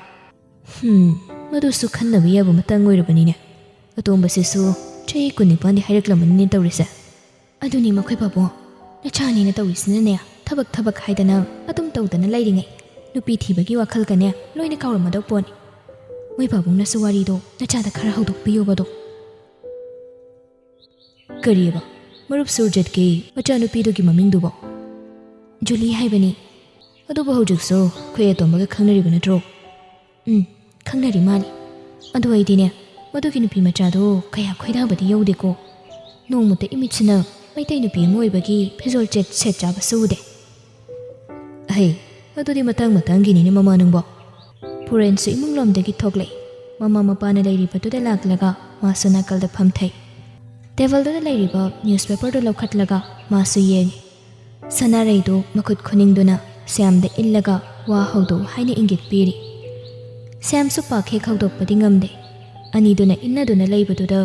"ꯍꯝ, ꯃꯗꯨꯁꯨ ꯈꯟꯅꯕ ꯌꯥꯕ ꯃꯇꯥꯡ ꯑꯣꯏꯔꯕꯅꯤꯅꯦ꯫ ꯑꯇꯣꯝꯕꯁꯤꯁꯨ ꯆꯍꯤ ꯀꯨꯟꯅꯤꯄꯥꯟꯗꯤ ꯍꯥꯏꯔꯛꯂꯝꯃꯅꯤꯅꯦ ꯇꯧꯔꯤꯁꯦ꯫" "ꯑꯗꯨꯅꯤ ꯃꯈꯣꯏ ꯄꯥꯕꯨꯡ, ꯅꯆꯥꯅꯤꯅ ꯇꯧꯔꯤꯁꯤꯅꯅꯦ, ꯊꯕꯛ ꯊꯕꯛ ꯍꯥꯏꯗꯅ ꯑꯗꯨꯝ ꯇꯧꯗꯅ ꯂꯩꯔꯤꯉꯩ ꯅꯨꯄꯤ ꯊꯤꯕꯒꯤ ꯋꯥꯈꯜꯒꯅꯦ ꯂꯣꯏꯅ ꯀꯥꯎꯔꯝꯃꯗꯧ ꯄꯣꯠꯅꯤ꯫ ꯃꯣꯏ ꯄꯥꯕꯨꯡꯅꯁꯨ ꯋꯥꯔꯤꯗꯣ ꯅꯆꯥꯗ ꯈꯔ ꯍꯧꯗꯣꯛꯄꯤꯌꯣꯕꯗꯣ꯫" "ꯀꯔꯤꯑꯕ? ꯃꯔꯨꯞ ꯁꯨꯔꯖꯤꯠꯀꯤ ꯃꯆꯥꯅꯨꯄꯤꯗꯨꯒꯤ ꯃꯃꯤꯡꯗꯨꯕꯣ?" "ꯖꯨꯂꯤ ꯍꯥꯏꯕꯅꯤ꯫" "ꯑꯗꯨꯕꯨ ꯍꯧꯖꯤꯛꯁꯨ ꯑꯩꯈꯣꯏ ꯑꯇꯣꯝꯕꯒ ꯈꯪꯅꯔꯤꯕ ꯅꯠꯇ꯭ꯔꯣ?" "ꯎꯝ, ꯈꯪꯅꯔꯤ ꯃꯥꯜꯂꯤ꯫ ꯑꯗꯨ ꯑꯩꯗꯤꯅꯦ, ꯃꯗꯨꯒꯤ ꯅꯨꯄꯤ ꯃꯆꯥꯗꯣ ꯀꯌꯥ ꯈꯣꯏꯗꯥꯕꯗꯤ ꯌꯧꯗꯦꯀꯣ꯫ ꯅꯣꯡꯃꯇ ꯏꯃꯤꯠꯁꯤꯅ ꯃꯩꯇꯩ ꯅꯨꯄꯤ ꯑꯃ ꯑꯣꯏꯕꯒꯤ ꯐꯤꯖꯣꯜ ꯆꯦꯠ ꯁꯦꯠ ꯆꯥꯕꯁꯨ ꯎꯗꯦ꯫" "ꯑꯍꯩ, ꯑꯗꯨꯗꯤ ꯃꯇꯥꯡ ꯃꯇꯥꯡꯒꯤꯅꯤꯅꯦ ꯃꯃꯥ ꯅꯪꯕꯣ꯫ ꯄꯨꯔꯦꯟꯁꯨ ꯏꯃꯨꯡꯂꯣꯝꯗꯒꯤ ꯊꯣꯛꯂꯛꯏ꯫ ꯃꯃꯥ ꯃꯄꯥꯅ ꯂꯩꯔꯤꯕꯗꯨꯗ ꯂꯥꯛꯂꯒ ꯃꯥꯁꯨ ꯅꯥꯀꯜꯗ ꯐꯝꯊꯩ꯫ ꯇꯦꯕꯜꯗꯨꯗ ꯂꯩꯔꯤꯕ ꯅ꯭ꯌꯨꯁꯄꯦꯄꯔꯗꯨ ꯂꯧꯈꯠꯂꯒ ꯃꯥꯁꯨ ꯌꯦꯡꯉꯤ꯫ ꯁꯅꯥꯔꯩꯗꯨ ꯃꯈꯨꯠ ꯈꯨꯅꯤꯡꯗꯨꯅ ꯁ꯭ꯌꯥꯝꯗ ꯏꯜꯂꯒ ꯋꯥ ꯍꯧꯗꯣꯛꯎ ꯍꯥꯏꯅ ꯏꯪꯒꯤꯠ ꯄꯤꯔꯤ꯫ ꯁ꯭ꯌꯥꯝꯁꯨ ꯄꯥꯛ ꯍꯦꯛ ꯍꯧꯗꯣꯛꯄꯗꯤ ꯉꯝꯗꯦ꯫ ꯑꯅꯤꯗꯨꯅ ꯏꯟꯅꯗꯨꯅ ꯂꯩꯕꯗꯨꯗ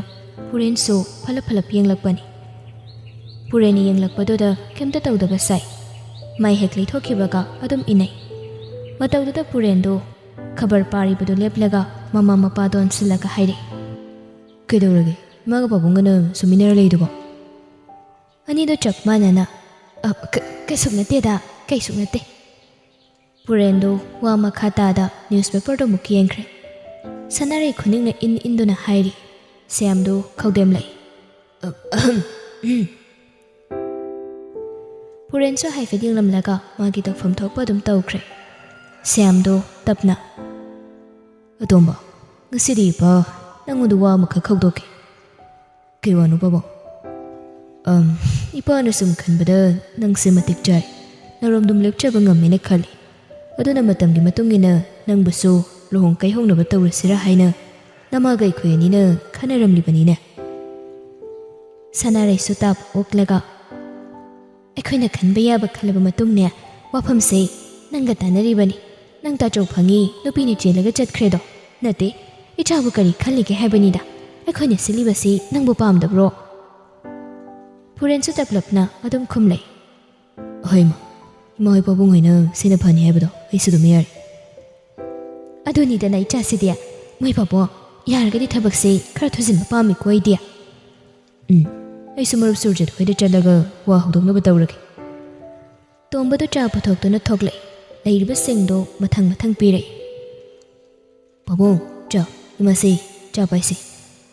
ꯄꯨꯔꯦꯟꯁꯨ ꯐꯂꯞ ꯐꯂꯞ ꯌꯦꯡꯂꯛꯄꯅꯤ꯫ ꯄꯨꯔꯦꯟꯅ ꯌꯦꯡꯂꯛꯄꯗꯨꯗ ꯀꯩꯝꯇ ꯇꯧꯗꯕ ꯁꯥꯏ꯫ ꯃꯥꯏ ꯍꯦꯛ ꯂꯩꯊꯣꯛꯈꯤꯕꯒ ꯑꯗꯨꯝ ꯏꯟꯅꯩ꯫ ꯃꯇꯧꯗꯨꯗ ꯄꯨꯔꯦꯟꯗꯨ ꯈꯕꯔ ꯄꯥꯔꯤꯕꯗꯨ ꯂꯦꯞꯂꯒ ꯃꯃꯥ ꯃꯄꯥꯗ ꯑꯣꯟꯁꯤꯜꯂꯒ ꯍꯥꯏꯔꯛꯏ, "ꯀꯩꯗꯧꯔꯒꯦ? ꯏꯃꯥꯒ ꯄꯥꯕꯨꯡꯒꯅ ꯁꯨꯃꯤꯟꯅꯔ ꯂꯩꯗꯨꯕꯣ?" ꯑꯅꯤꯗꯣ ꯆꯞ ꯃꯥꯟꯅꯅ, "ꯑ, ꯀ-, ꯀꯩꯁꯨ ꯅꯠꯇꯦꯗ, ꯀꯩꯁꯨ ꯅꯠꯇꯦ꯫" ꯄꯨꯔꯦꯟꯗꯨ ꯋꯥ ꯃꯈꯥ ꯇꯥꯗ ꯅ꯭ꯌꯨꯁꯄꯦꯄꯔꯗꯨ ꯑꯃꯨꯛ ꯌꯦꯡꯈ꯭ꯔꯦ꯫ ꯁꯅꯥꯔꯩ ꯈꯨꯅꯤꯡꯅ ꯏꯟ ꯏꯟꯗꯨꯅ ꯍꯥꯏꯔꯤ꯫ ꯁ꯭ꯌꯥꯝꯗꯨ ꯈꯧꯗꯦꯝꯂꯛꯏ꯫ "ꯑ, ꯑꯍꯝ, ꯎꯝ꯫" ꯄꯨꯔꯦꯟꯁꯨ ꯍꯥꯏꯐꯦꯠ ꯌꯦꯡꯂꯝꯂꯒ ꯃꯥꯒꯤ ꯇꯧꯐꯝ ꯊꯣꯛꯄ ꯑꯗꯨꯝ ꯇꯧꯈ꯭ꯔꯦ꯫ ꯁ꯭ꯌꯥꯝꯗꯨ ꯇꯞꯅ, "ꯑꯇꯣꯝꯕ, ꯉꯁꯤꯗꯤ ꯏꯄꯥ ꯅꯪꯉꯣꯟꯗ ꯋꯥ ꯑꯃꯈꯛ ꯍꯧꯗꯣꯛꯀꯦ꯫" "ꯀꯩ ꯋꯥꯅꯣ ꯄꯥꯕꯨꯡ?" "ꯑꯝ, ꯏꯄꯥꯅ ꯁꯨꯝ ꯈꯟꯕꯗ ꯅꯪꯁꯦ ꯃꯇꯤꯛ ꯆꯥꯏ, ꯅꯔꯣꯝꯗꯨꯝ ꯂꯦꯞꯆꯕ ꯉꯝꯃꯦꯅ ꯈꯜꯂꯤ꯫ ꯑꯗꯨꯅ ꯃꯇꯝꯒꯤ ꯃꯇꯨꯡ ꯏꯟꯅ ꯅꯪꯕꯨꯁꯨ ꯂꯨꯍꯣꯡ ꯀꯩꯍꯧꯅꯕ ꯇꯧꯔꯁꯤꯔꯥ ꯍꯥꯏꯅ ꯅꯃꯥꯒ ꯑꯩꯈꯣꯏ ꯑꯅꯤꯅ ꯈꯟꯅꯔꯝꯂꯤꯕꯅꯤꯅꯦ꯫" ꯁꯅꯥꯔꯩꯁꯨ ꯇꯥꯞ ꯑꯣꯛꯂꯒ, "ꯑꯩꯈꯣꯏꯅ ꯈꯟꯕ ꯌꯥꯕ ꯈꯜꯂꯕ ꯃꯇꯨꯡꯅꯦ, ꯋꯥꯐꯝꯁꯦ ꯅꯪꯒ ꯇꯥꯟꯅꯔꯤꯕꯅꯤ꯫ ꯅꯪ ꯇꯥꯆꯧ ꯐꯪꯉꯤ, ꯅꯨꯄꯤꯅ ꯆꯦꯜꯂꯒ ꯆꯠꯈ꯭ꯔꯦꯗꯣ꯫ ꯅꯠꯇꯦ, ꯏꯆꯥꯕꯨ ꯀꯔꯤ ꯈꯜꯂꯤꯒꯦ ꯍꯥꯏꯕꯅꯤꯗ꯫ ꯑꯩꯈꯣꯏꯅ ꯁꯤꯜꯂꯤꯕꯁꯤ ꯅꯪꯕꯨ ꯄꯥꯝꯗꯕ꯭ꯔꯣ?" ꯄꯨꯔꯦꯟꯁꯨ ꯇꯞꯂꯞꯅ ꯑꯗꯨꯝ ꯈꯨꯝꯂꯩ꯫ "ꯍꯣꯏ ꯏꯃꯥ, ꯏꯃꯥ ꯍꯣꯏ ꯄꯥꯕꯨꯡ ꯍꯣꯏꯅ ꯁꯤꯅ ꯐꯅꯤ ꯍꯥꯏꯕꯗꯣ ꯑꯩꯁꯨ ꯑꯗꯨꯝ ꯌꯥꯔꯦ꯫" "ꯑꯗꯨꯅꯤꯗꯅ ꯏꯆꯥꯁꯤꯗꯤ꯫ ꯃꯣꯏ ꯄꯥꯕꯨꯡ, ꯌꯥꯔꯒꯗꯤ ꯊꯕꯛꯁꯦ ꯈꯔ ꯊꯨꯖꯤꯟꯕ ꯄꯥꯝꯃꯤꯀꯣ ꯑꯩꯗꯤ꯫" "ꯎꯝ, ꯑꯩꯁꯨ ꯃꯔꯨꯞ ꯁꯨꯔꯖꯤꯠ ꯍꯣꯏꯗ ꯆꯠꯂꯒ ꯋꯥ ꯍꯧꯗꯣꯛꯅꯕ ꯇꯧꯔꯒꯦ꯫" ꯇꯣꯝꯕꯗꯨ ꯆꯥ ꯄꯨꯊꯣꯛꯇꯨꯅ ꯊꯣꯛꯂꯛꯏ꯫ ꯂꯩꯔꯤꯕꯁꯤꯡꯗꯨ ꯃꯊꯪ ꯃꯊꯪ ꯄꯤꯔꯛꯏ꯫ "ꯄꯥꯕꯨꯡ, ꯆꯥ, ꯏꯃꯥꯁꯤ, ꯆꯥ ꯄꯥꯏꯁꯤ꯫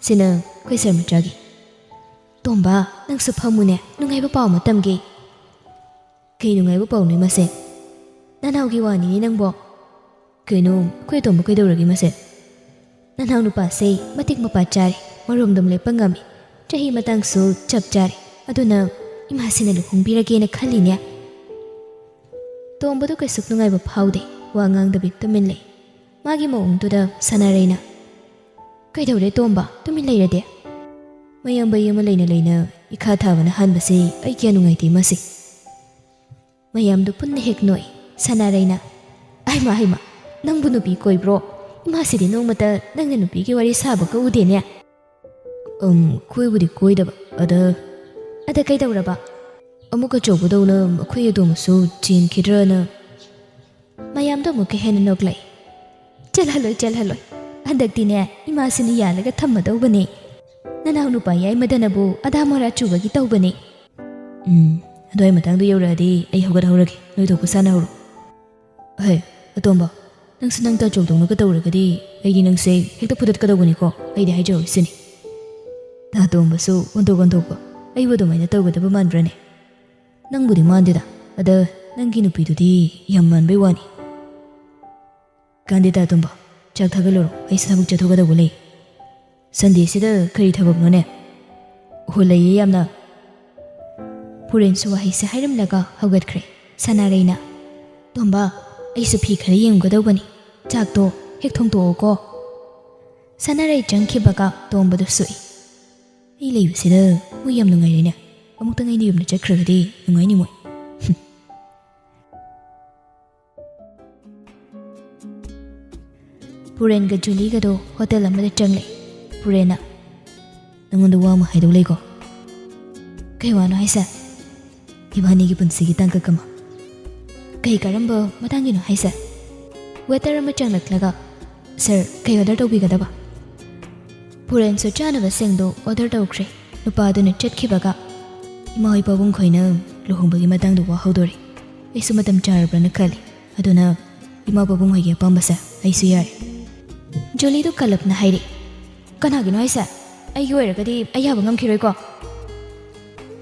ꯁꯤꯅ ꯑꯩꯈꯣꯏ ꯁꯔ ꯃꯆꯥꯒꯤ꯫" "ꯇꯣꯝꯕ, ꯅꯪꯁꯨ ꯐꯝꯃꯨꯅꯦ, ꯅꯨꯡꯉꯥꯏꯕ ꯄꯥꯎ ꯑꯃ ꯇꯝꯒꯦ꯫" "ꯀꯩ ꯅꯨꯡꯉꯥꯏꯕ ꯄꯥꯎꯅꯣ ꯏꯃꯥꯁꯦ?" "ꯅꯅꯥꯎꯒꯤ ꯋꯥꯅꯤꯅꯦ ꯅꯪꯕꯣ꯫" "ꯀꯩꯅꯣ, ꯑꯩꯈꯣꯏ ꯑꯇꯣꯝꯕ ꯀꯩꯗꯧꯔꯒꯦ ꯏꯃꯥꯁꯦ?" "ꯅꯅꯥꯎ ꯅꯨꯄꯥꯁꯦ ꯃꯇꯤꯛ ꯃꯄꯥ ꯆꯥꯔꯦ, ꯃꯔꯣꯝꯗꯣꯝ ꯂꯦꯞꯄ ꯉꯝꯃꯤ, ꯆꯍꯤ ꯃꯇꯥꯡꯁꯨ ꯆꯞ ꯆꯥꯔꯦ꯫ ꯑꯗꯨꯅ ꯏꯃꯥꯁꯤꯅ ꯂꯨꯍꯣꯡꯕꯤꯔꯒꯦꯅ ꯈꯜꯂꯤꯅꯦ꯫" ꯇꯣꯝꯕꯗꯨ ꯀꯩꯁꯨ ꯅꯨꯡꯉꯥꯏꯕ ꯐꯥꯎꯗꯦ, ꯋꯥ ꯉꯥꯡꯗꯕꯤ ꯇꯨꯃꯤꯟ ꯂꯩ꯫ ꯃꯥꯒꯤ ꯃꯑꯣꯡꯗꯨꯗ ꯁꯅꯥꯔꯩꯅ, "ꯀꯩꯗꯧꯔꯦ ꯇꯣꯝꯕ, ꯇꯨꯃꯤꯟ ꯂꯩꯔꯗꯤ?" ꯃꯌꯥꯝꯕꯩ ꯑꯃ ꯂꯩꯅ ꯂꯩꯅ ꯏꯈꯥ ꯊꯥꯕꯅ ꯍꯥꯟꯕꯁꯦ ꯑꯩ ꯀꯌꯥ ꯅꯨꯡꯉꯥꯏꯇꯦ ꯃꯥꯁꯦ꯫ ꯃꯌꯥꯝꯗꯨ ꯄꯨꯟꯅ ꯍꯦꯛ ꯅꯣꯛꯏ꯫ ꯁꯅꯥꯔꯩꯅ, "ꯑꯩꯃ, ꯑꯩꯃ, ꯅꯪꯕꯨ ꯅꯨꯄꯤ ꯀꯣꯏꯕ꯭ꯔꯣ? ꯏꯃꯥꯁꯤꯗꯤ ꯅꯣꯡꯃꯇ ꯅꯪꯅ ꯅꯨꯄꯤꯒꯤ ꯋꯥꯔꯤ ꯁꯥꯕꯒ ꯎꯗꯦꯅꯦ꯫" "ꯑꯝ, ꯀꯣꯏꯕꯨꯗꯤ ꯀꯣꯏꯗꯕ, ꯑꯗ꯫" "ꯑꯗ ꯀꯩꯗꯧꯔꯕ?" "ꯑꯃꯨꯛ ꯑꯆꯧꯕꯗꯧꯅ ꯑꯩꯈꯣꯏ ꯑꯗꯣꯝꯁꯨ ꯆꯦꯟꯈꯤꯗ꯭ꯔꯅ꯫" ꯃꯌꯥꯝꯗꯣ ꯑꯃꯨꯛꯀ ꯍꯦꯟꯅ ꯅꯣꯛꯂꯛꯏ꯫ "ꯆꯠꯍꯜꯂꯣꯏ, ꯆꯠꯍꯜꯂꯣꯏ꯫ ꯍꯟꯗꯛꯇꯤꯅꯦ, ꯏꯃꯥꯁꯤꯅ ꯌꯥꯜꯂꯒ ꯊꯝꯃꯗꯧꯕꯅꯦ꯫ ꯅꯅꯥꯎ ꯅꯨꯄꯥ ꯌꯥꯏꯃꯗꯅꯕꯨ ꯑꯗꯥ ꯃꯣꯔꯥ ꯆꯨꯕꯒꯤ ꯇꯧꯕꯅꯦ꯫" "ꯎꯝ, ꯑꯗꯨꯋꯥꯏ ꯃꯇꯥꯡꯗꯣ ꯌꯧꯔꯛꯑꯗꯤ ꯑꯩ ꯍꯧꯒꯠꯍꯧꯔꯒꯦ, ꯅꯣꯏ ꯊꯣꯛꯄ ꯁꯥꯟꯅꯍꯧꯔꯣ꯫ ꯍꯦ, ꯑꯇꯣꯝꯕ, ꯅꯪꯁꯨ ꯅꯪ ꯇꯥꯆꯧꯗꯧꯅꯒ ꯇꯧꯔꯒꯗꯤ ꯑꯩꯗꯤ ꯅꯪꯁꯦ ꯍꯦꯛꯇ ꯐꯨꯗꯠꯀꯗꯧꯕꯅꯤꯀꯣ, ꯑꯩꯗꯤ ꯍꯥꯏꯖꯍꯧꯔꯤꯁꯤꯅꯤ꯫" ꯇꯥꯇꯣꯝꯕꯁꯨ ꯑꯣꯟꯊꯣꯛ ꯑꯣꯟꯊꯣꯛꯄ, "ꯑꯩꯕꯨ ꯑꯗꯨꯃꯥꯏꯅ ꯇꯧꯒꯗꯕ ꯃꯥꯟꯕ꯭ꯔꯅꯦ?" "ꯅꯪꯕꯨꯗꯤ ꯃꯥꯟꯗꯦꯗ, ꯑꯗ ꯅꯪꯒꯤ ꯅꯨꯄꯤꯗꯨꯗꯤ ꯌꯥꯝ ꯃꯥꯟꯕꯩ ꯋꯥꯅꯤ꯫" "ꯀꯥꯟꯗꯦ ꯇꯥꯇꯣꯝꯕ, ꯆꯥꯛ ꯊꯥꯒꯠꯂꯨꯔꯣ, ꯑꯩꯁꯨ ꯊꯕꯛ ꯆꯠꯊꯣꯛꯀꯗꯧꯕ ꯂꯩ꯫" "ꯁꯟꯗꯦꯁꯤꯗ ꯀꯔꯤ ꯊꯕꯛꯅꯣꯅꯦ?" "ꯍꯣ, ꯂꯩꯌꯦ ꯌꯥꯝꯅ꯫" ꯄꯨꯔꯦꯟꯁꯨ ꯋꯥꯍꯩꯁꯦ ꯍꯥꯏꯔꯝꯂꯒ ꯍꯧꯒꯠꯈ꯭ꯔꯦ꯫ ꯁꯅꯥꯔꯩꯅ, "ꯇꯣꯝꯕ, ꯑꯩꯁꯨ ꯐꯤ ꯈꯔ ꯌꯦꯡꯉꯨꯒꯗꯧꯕꯅꯤ, ꯆꯥꯛꯇꯣ ꯍꯦꯛ ꯊꯣꯡꯗꯣꯛꯑꯣꯀꯣ꯫" ꯁꯅꯥꯔꯩ ꯆꯪꯈꯤꯕꯒ ꯇꯣꯝꯕꯗꯨ ꯁꯨꯛꯏ꯫ "ꯑꯩ ꯂꯩꯕꯁꯤꯗ ꯃꯣꯏ ꯌꯥꯝ ꯅꯨꯡꯉꯥꯏꯔꯦꯅꯦ꯫ ꯑꯃꯨꯛꯇꯪ ꯑꯩꯅ ꯌꯨꯝꯗ ꯆꯠꯈ꯭ꯔꯒꯗꯤ ꯅꯨꯡꯉꯥꯏꯅꯤ ꯃꯣꯏ꯫" ꯄꯨꯔꯦꯟꯒ ꯖꯨꯂꯤꯒꯗꯣ ꯍꯣꯇꯦꯜ ꯑꯃꯗ ꯆꯪꯂꯦ꯫ ꯄꯨꯔꯦꯟꯅ, "ꯅꯪꯉꯣꯟꯗ ꯋꯥ ꯑꯃ ꯍꯥꯏꯗꯧ ꯂꯩꯀꯣ꯫" "ꯀꯩ ꯋꯥꯅꯣ ꯍꯥꯏꯁꯦ?" "ꯏꯕꯥꯅꯤꯒꯤ ꯄꯨꯟꯁꯤꯒꯤ ꯇꯥꯡꯀꯛ ꯑꯃ꯫" "ꯀꯩ, ꯀꯔꯝꯕ ꯃꯇꯥꯡꯒꯤꯅꯣ ꯍꯥꯏꯁꯦ?" ꯋꯦꯇꯔ ꯑꯃ ꯆꯪꯂꯛꯂꯒ, "ꯁꯥꯔ, ꯀꯩ ꯑꯣꯔꯗꯔ ꯇꯧꯕꯤꯒꯗꯕ?" ꯄꯨꯔꯦꯟꯁꯨ ꯆꯥꯅꯕꯁꯤꯡꯗꯨ ꯑꯣꯔꯗꯔ ꯇꯧꯈ꯭ꯔꯦ꯫ ꯅꯨꯄꯥꯗꯨꯅ ꯆꯠꯈꯤꯕꯒ, "ꯏꯃꯥ ꯍꯣꯏ ꯄꯥꯕꯨꯡ ꯈꯣꯏꯅ ꯂꯨꯍꯣꯡꯕꯒꯤ ꯃꯇꯥꯡꯗ ꯋꯥ ꯍꯧꯗꯣꯔꯦ꯫ ꯑꯩꯁꯨ ꯃꯇꯝ ꯆꯥꯔꯕ꯭ꯔꯅ ꯈꯜꯂꯤ꯫ ꯑꯗꯨꯅ ꯏꯃꯥ ꯄꯥꯕꯨꯡ ꯍꯣꯏꯒꯤ ꯑꯄꯥꯝꯕꯁꯦ ꯑꯩꯁꯨ ꯌꯥꯔꯦ꯫" ꯖꯣꯂꯤꯗꯨ ꯀꯜꯂꯞꯅ ꯍꯥꯏꯔꯛꯏ, "ꯀꯅꯥꯒꯤꯅꯣ ꯍꯥꯏꯁꯦ? ꯑꯩꯒꯤ ꯑꯣꯏꯔꯒꯗꯤ ꯑꯩ ꯌꯥꯕ ꯉꯝꯈꯤꯔꯣꯏꯀꯣ꯫"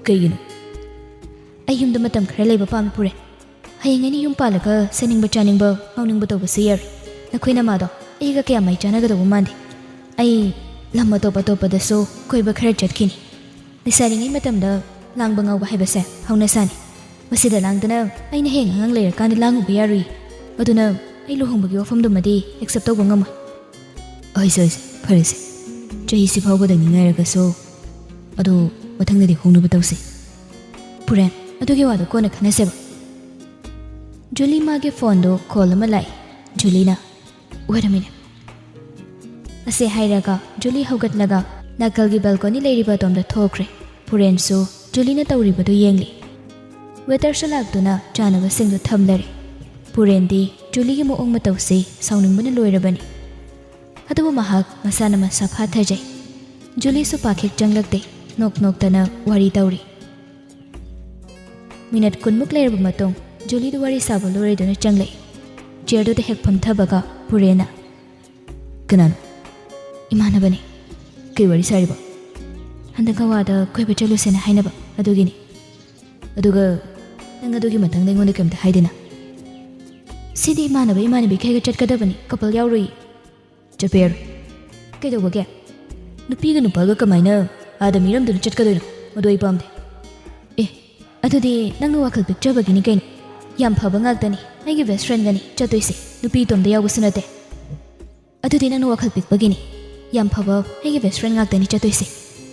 "ꯀꯩꯒꯤꯅꯣ?" "ꯑꯩ ꯌꯨꯝꯗ ꯃꯇꯝ ꯈꯔ ꯂꯩꯕ ꯄꯥꯝꯃꯤ ꯄꯨꯔꯦ꯫ ꯍꯌꯦꯡ ꯑꯩꯅ ꯌꯨꯝ ꯄꯥꯜꯂꯒ ꯁꯦꯠꯅꯤꯡꯕ ꯆꯥꯅꯤꯡꯕ ꯉꯥꯎꯅꯤꯡꯕ ꯇꯧꯕꯁꯨ ꯌꯥꯔꯣꯏ꯫ ꯅꯈꯣꯏ ꯅꯃꯥꯗꯣ ꯑꯩꯒ ꯀꯌꯥ ꯃꯥꯏ ꯆꯥꯟꯅꯒꯗꯧꯕ ꯃꯥꯟꯗꯦ꯫ ꯑꯩ ꯂꯝ ꯑꯇꯣꯞ ꯑꯇꯣꯞꯄꯗꯁꯨ ꯀꯣꯏꯕ ꯈꯔ ꯆꯠꯈꯤꯅꯤ꯫ ꯂꯩꯁꯥꯔꯤꯉꯩ ꯃꯇꯝꯗ ꯂꯥꯡꯕ ꯉꯥꯎꯕ ꯍꯥꯏꯕꯁꯦ ꯍꯧꯅꯁꯥꯅꯤ꯫ ꯃꯁꯤꯗ ꯂꯥꯡꯗꯅ ꯑꯩꯅ ꯍꯌꯦꯡ ꯑꯉꯥꯡ ꯂꯩꯔꯀꯥꯟꯗ ꯂꯥꯡꯉꯨꯕ ꯌꯥꯔꯨꯏ꯫ ꯑꯗꯨꯅ ꯑꯩ ꯂꯨꯍꯣꯡꯕꯒꯤ ꯋꯥꯐꯝꯗꯨꯃꯗꯤ ꯑꯦꯛꯁꯦꯞ ꯇꯧꯕ ꯉꯝꯃꯣꯏ꯫ ꯑꯩꯁꯦ ꯑꯩꯁꯦ ꯐꯔꯦꯁꯦ, ꯆꯍꯤꯁꯤ ꯐꯥꯎꯕꯗꯪꯅꯤ ꯉꯥꯏꯔꯒꯁꯨ, ꯑꯗꯨ ꯃꯊꯪꯗꯗꯤ ꯍꯣꯡꯅꯕ ꯇꯧꯁꯦ꯫ ꯄꯨꯔꯦꯟ, ꯑꯗꯨꯒꯤ ꯋꯥꯗꯣ ꯀꯣꯟꯅ ꯈꯟꯅꯁꯦꯕ꯫ ꯖꯨꯂꯤ ꯃꯥꯒꯤ ꯐꯣꯟꯗꯣ ꯀꯣꯜ ꯑꯃ ꯂꯥꯛꯏ꯫ ꯖꯨꯂꯤꯅ, "Wait a minute." ꯑꯁꯤ ꯍꯥꯏꯔꯒ ꯖꯨꯂꯤ ꯍꯧꯒꯠꯂꯒ ꯅꯥꯀꯜꯒꯤ ꯕꯦꯜꯀꯣꯅꯤ ꯂꯩꯔꯤꯕ ꯑꯗꯣꯝꯗ ꯊꯣꯛꯈ꯭ꯔꯦ꯫ ꯄꯨꯔꯦꯟꯁꯨ ꯖꯨꯂꯤꯅ ꯇꯧꯔꯤꯕꯗꯨ ꯌꯦꯡꯂꯤ꯫ ꯋꯦꯇꯔꯁꯨ ꯂꯥꯛꯇꯨꯅ ꯆꯥꯅꯕꯁꯤꯡꯗꯨ ꯊꯝꯂꯔꯦ꯫ ꯄꯨꯔꯦꯟꯗꯤ ꯖꯨꯂꯤꯒꯤ ꯃꯑꯣꯡ ꯃꯇꯧꯁꯤ ꯁꯥꯎꯅꯤꯡꯕꯅ ꯂꯣꯏꯔꯕꯅꯤ꯫ ꯑꯗꯨꯕꯨ ꯃꯍꯥꯛ ꯃꯁꯥꯅ ꯃꯁꯥ ꯐꯥꯊꯖꯩ꯫ ꯖꯨꯂꯤꯁꯨ ꯄꯥꯈꯦꯛ ꯆꯪꯂꯛꯇꯦ꯫ ꯅꯣꯛ ꯅꯣꯛꯇꯅ ꯋꯥꯔꯤ ꯇꯧꯔꯤ꯫ ꯃꯤꯅꯠ ꯀꯨꯟꯃꯨꯛ ꯂꯩꯔꯕ ꯃꯇꯨꯡ ꯖꯨꯂꯤꯗꯨ ꯋꯥꯔꯤ ꯁꯥꯕ ꯂꯣꯏꯔꯗꯨꯅ ꯆꯪꯂꯛꯏ꯫ ꯆꯤꯌꯔꯗꯨꯗ ꯍꯦꯛ ꯐꯝꯊꯕꯒ ꯄꯨꯔꯦꯟꯅ, "ꯀꯅꯥꯅꯣ?" "ꯏꯃꯥꯟꯅꯕꯅꯤ꯫ ꯀꯩ ꯋꯥꯔꯤ ꯁꯥꯔꯤꯕ?" "ꯍꯟꯗꯛ ꯒꯋꯥꯗ ꯀꯣꯏꯕ ꯆꯠꯂꯨꯁꯦꯅ ꯍꯥꯏꯅꯕ, ꯑꯗꯨꯒꯤꯅꯤ꯫ ꯑꯗꯨꯒ ꯅꯪ ꯑꯗꯨꯒꯤ ꯃꯇꯥꯡꯗ ꯑꯩꯉꯣꯟꯗ ꯀꯩꯝꯇ ꯍꯥꯏꯗꯦꯅ?" "ꯁꯤꯗꯤ ꯏꯃꯥꯟꯅꯕ ꯏꯃꯥꯟꯅꯕꯤ ꯈꯩꯒ ꯆꯠꯀꯗꯕꯅꯤ, ꯀꯄꯜ ꯌꯥꯎꯔꯣꯏ꯫" "ꯆꯠꯄ ꯌꯥꯔꯣꯏ꯫" "ꯀꯩꯗꯧꯕꯒꯦ? ꯅꯨꯄꯤꯒ ꯅꯨꯄꯥꯒ ꯀꯃꯥꯏꯅ ꯑꯥꯗ ꯃꯤꯔꯝꯗꯨꯗ ꯆꯠꯀꯗꯣꯏꯅꯣ? ꯃꯗꯨ ꯑꯩ ꯄꯥꯝꯗꯦ꯫" "ꯑꯦ, ꯑꯗꯨꯗꯤ ꯅꯪꯅ ꯋꯥꯈꯜ ꯄꯤꯛꯆꯕꯒꯤꯅꯤ ꯀꯩꯅꯣ꯫ ꯌꯥꯝ ꯐꯕ ꯉꯥꯛꯇꯅꯤ, ꯑꯩꯒꯤ ꯕꯦꯁ ꯐ꯭ꯔꯦꯟꯒꯅꯤ ꯆꯠꯇꯣꯏꯁꯦ, ꯅꯨꯄꯤ ꯏꯇꯣꯝꯇ ꯌꯥꯎꯕꯁꯨ ꯅꯠꯇꯦ꯫" "ꯑꯗꯨꯗꯤ ꯅꯪꯅ ꯋꯥꯈꯜ ꯄꯤꯛꯄꯒꯤꯅꯤ꯫ ꯌꯥꯝ ꯐꯕ ꯑꯩꯒꯤ ꯕꯦꯁ ꯐ꯭ꯔꯦꯟ ꯉꯥꯛꯇꯅꯤ ꯆꯠꯇꯣꯏꯁꯦ,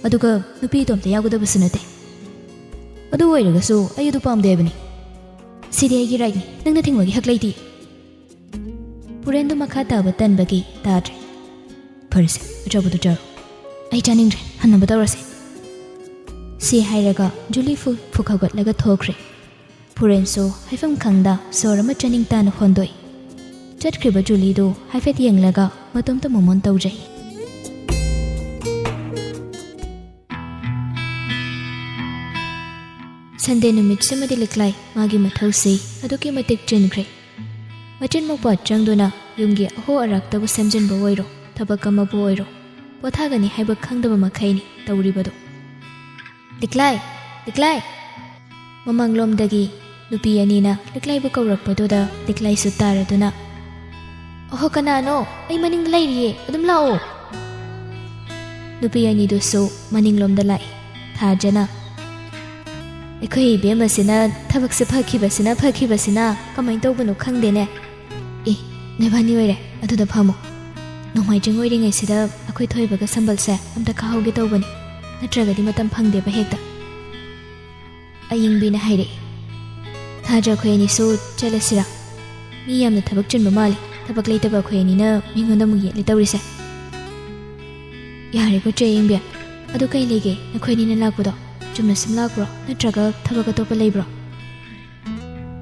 ꯑꯗꯨꯒ ꯅꯨꯄꯤ ꯏꯇꯣꯝꯇ ꯌꯥꯎꯒꯗꯕꯁꯨ ꯅꯠꯇꯦ꯫ ꯑꯗꯨ ꯑꯣꯏꯔꯒꯁꯨ ꯑꯩ ꯑꯗꯨ ꯄꯥꯝꯗꯦ ꯍꯥꯏꯕꯅꯤ꯫ ꯁꯤꯗꯤ ꯑꯩꯒꯤ ꯔꯥꯏꯠꯅꯤ, ꯅꯪꯅ ꯊꯤꯡꯕꯒꯤ ꯍꯛ ꯂꯩꯇꯦ꯫" ꯄꯨꯔꯦꯟꯗꯨ ꯃꯈꯥ ꯇꯥꯕ ꯇꯟꯕꯒꯤ ꯇꯥꯗ꯭ꯔꯦ꯫ "ꯐꯔꯦꯁꯦ, ꯑꯆꯧꯕꯗꯨ ꯆꯥꯔꯣ꯫ ꯑꯩ ꯆꯥꯅꯤꯡꯗ꯭ꯔꯦ, ꯍꯟꯅꯕ ꯇꯧꯔꯁꯦ꯫" ꯁꯤ ꯍꯥꯏꯔꯒ ꯖꯨꯂꯤ ꯐꯨ ꯐꯨꯛ ꯍꯧꯒꯠꯂꯒ ꯊꯣꯛꯈ꯭ꯔꯦ꯫ ꯄꯨꯔꯦꯟꯁꯨ ꯍꯥꯏꯐꯝ ꯈꯪꯗ ꯁꯣꯔ ꯑꯃ ꯆꯥꯅꯤꯡ ꯇꯥꯅ ꯍꯣꯟꯗꯣꯛꯏ꯫ ꯆꯠꯈ꯭ꯔꯤꯕ ꯖꯨꯂꯤꯗꯨ ꯍꯥꯏꯐꯦꯠ ꯌꯦꯡꯂꯒ ꯃꯇꯣꯝꯇ ꯃꯣꯃꯣꯟ ꯇꯧꯖꯩ꯫ ꯁꯟꯗꯦ ꯅꯨꯃꯤꯠꯁꯤꯃꯗꯤ ꯂꯤꯛꯂꯥꯏ ꯃꯥꯒꯤ ꯃꯊꯧꯁꯤ ꯑꯗꯨꯛꯀꯤ ꯃꯇꯤꯛ ꯆꯤꯟꯈ꯭ꯔꯦ꯫ ꯃꯆꯤꯟ ꯃꯧꯄꯥ ꯆꯪꯗꯨꯅ ꯌꯨꯝꯒꯤ ꯑꯍꯣ ꯑꯔꯥꯛꯇꯕꯨ ꯁꯦꯝꯖꯤꯟꯕ ꯑꯣꯏꯔꯣ, ꯊꯕꯛ ꯑꯃꯕꯨ ꯑꯣꯏꯔꯣ, ꯄꯣꯊꯥꯒꯅꯤ ꯍꯥꯏꯕ ꯈꯪꯗꯕ ꯃꯈꯩꯅꯤ ꯇꯧꯔꯤꯕꯗꯨ꯫ "ꯂꯤꯛꯂꯥꯏ! ꯂꯤꯛꯂꯥꯏ!" ꯃꯃꯥꯡꯂꯣꯝꯗꯒꯤ ꯅꯨꯄꯤ ꯑꯅꯤꯅ ꯂꯤꯛꯂꯥꯏꯕꯨ ꯀꯧꯔꯛꯄꯗꯨꯗ ꯂꯤꯛꯂꯥꯏꯁꯨ ꯇꯥꯔꯗꯨꯅ, "ꯑꯍꯣ, ꯀꯅꯥꯅꯣ? ꯑꯩ ꯃꯅꯤꯡꯗ ꯂꯩꯔꯤꯌꯦ, ꯑꯗꯨꯝ ꯂꯥꯛꯑꯣ꯫" ꯅꯨꯄꯤ ꯑꯅꯤꯗꯨꯁꯨ ꯃꯅꯤꯡꯂꯣꯝꯗ ꯂꯥꯛꯏ꯫ ꯊꯥꯖꯅ, "ꯑꯩꯈꯣꯏ ꯏꯕꯦꯝꯃꯁꯤꯅ ꯊꯕꯛꯁꯦ ꯐꯈꯤꯕꯁꯤꯅ, ꯐꯈꯤꯕꯁꯤꯅ ꯀꯃꯥꯏꯅ ꯇꯧꯕꯅꯣ ꯈꯪꯗꯦꯅꯦ꯫ ꯑꯦ, ꯅꯣꯏꯕꯥꯅꯤ ꯑꯣꯏꯔꯦ, ꯑꯗꯨꯗ ꯐꯝꯃꯣ꯫ ꯅꯣꯡꯃꯥꯏꯖꯤꯡ ꯑꯣꯏꯔꯤꯉꯩꯁꯤꯗ ꯑꯩꯈꯣꯏ ꯊꯣꯏꯕꯒ ꯁꯝꯕꯜꯁꯦ ꯑꯝꯇ ꯈꯥꯍꯧꯒꯦ ꯇꯧꯕꯅꯤ, ꯅꯠꯇ꯭ꯔꯒꯗꯤ ꯃꯇꯝ ꯐꯪꯗꯦꯕ ꯍꯦꯛꯇ꯫ ꯑꯌꯤꯡꯕꯤꯅ ꯍꯥꯏꯔꯛꯏ, "ꯊꯥꯖ, ꯑꯩꯈꯣꯏ ꯑꯅꯤꯁꯨ ꯆꯠꯂꯁꯤꯔꯥ? ꯃꯤ ꯌꯥꯝꯅ ꯊꯕꯛ ꯆꯤꯟꯕ ꯃꯥꯜꯂꯤ, ꯊꯕꯛ ꯂꯩꯇꯕ ꯑꯩꯈꯣꯏ ꯑꯅꯤꯅ ꯃꯤꯉꯣꯟꯗ ꯑꯃꯨꯛ ꯌꯦꯠꯂꯦ ꯇꯧꯔꯤꯁꯦ꯫" "ꯌꯥꯔꯦꯀꯣ ꯆꯦ ꯑꯌꯤꯡꯕꯤ, ꯑꯗꯨ ꯀꯩ ꯂꯩꯒꯦ ꯅꯈꯣꯏ ꯑꯅꯤꯅ ꯂꯥꯛꯄꯗꯣ? ꯆꯨꯝꯅ ꯁꯨꯝ ꯂꯥꯛꯄ꯭ꯔꯣ, ꯅꯠꯇ꯭ꯔꯒ ꯊꯕꯛ ꯑꯇꯣꯞꯄ ꯂꯩꯕ꯭ꯔꯣ?"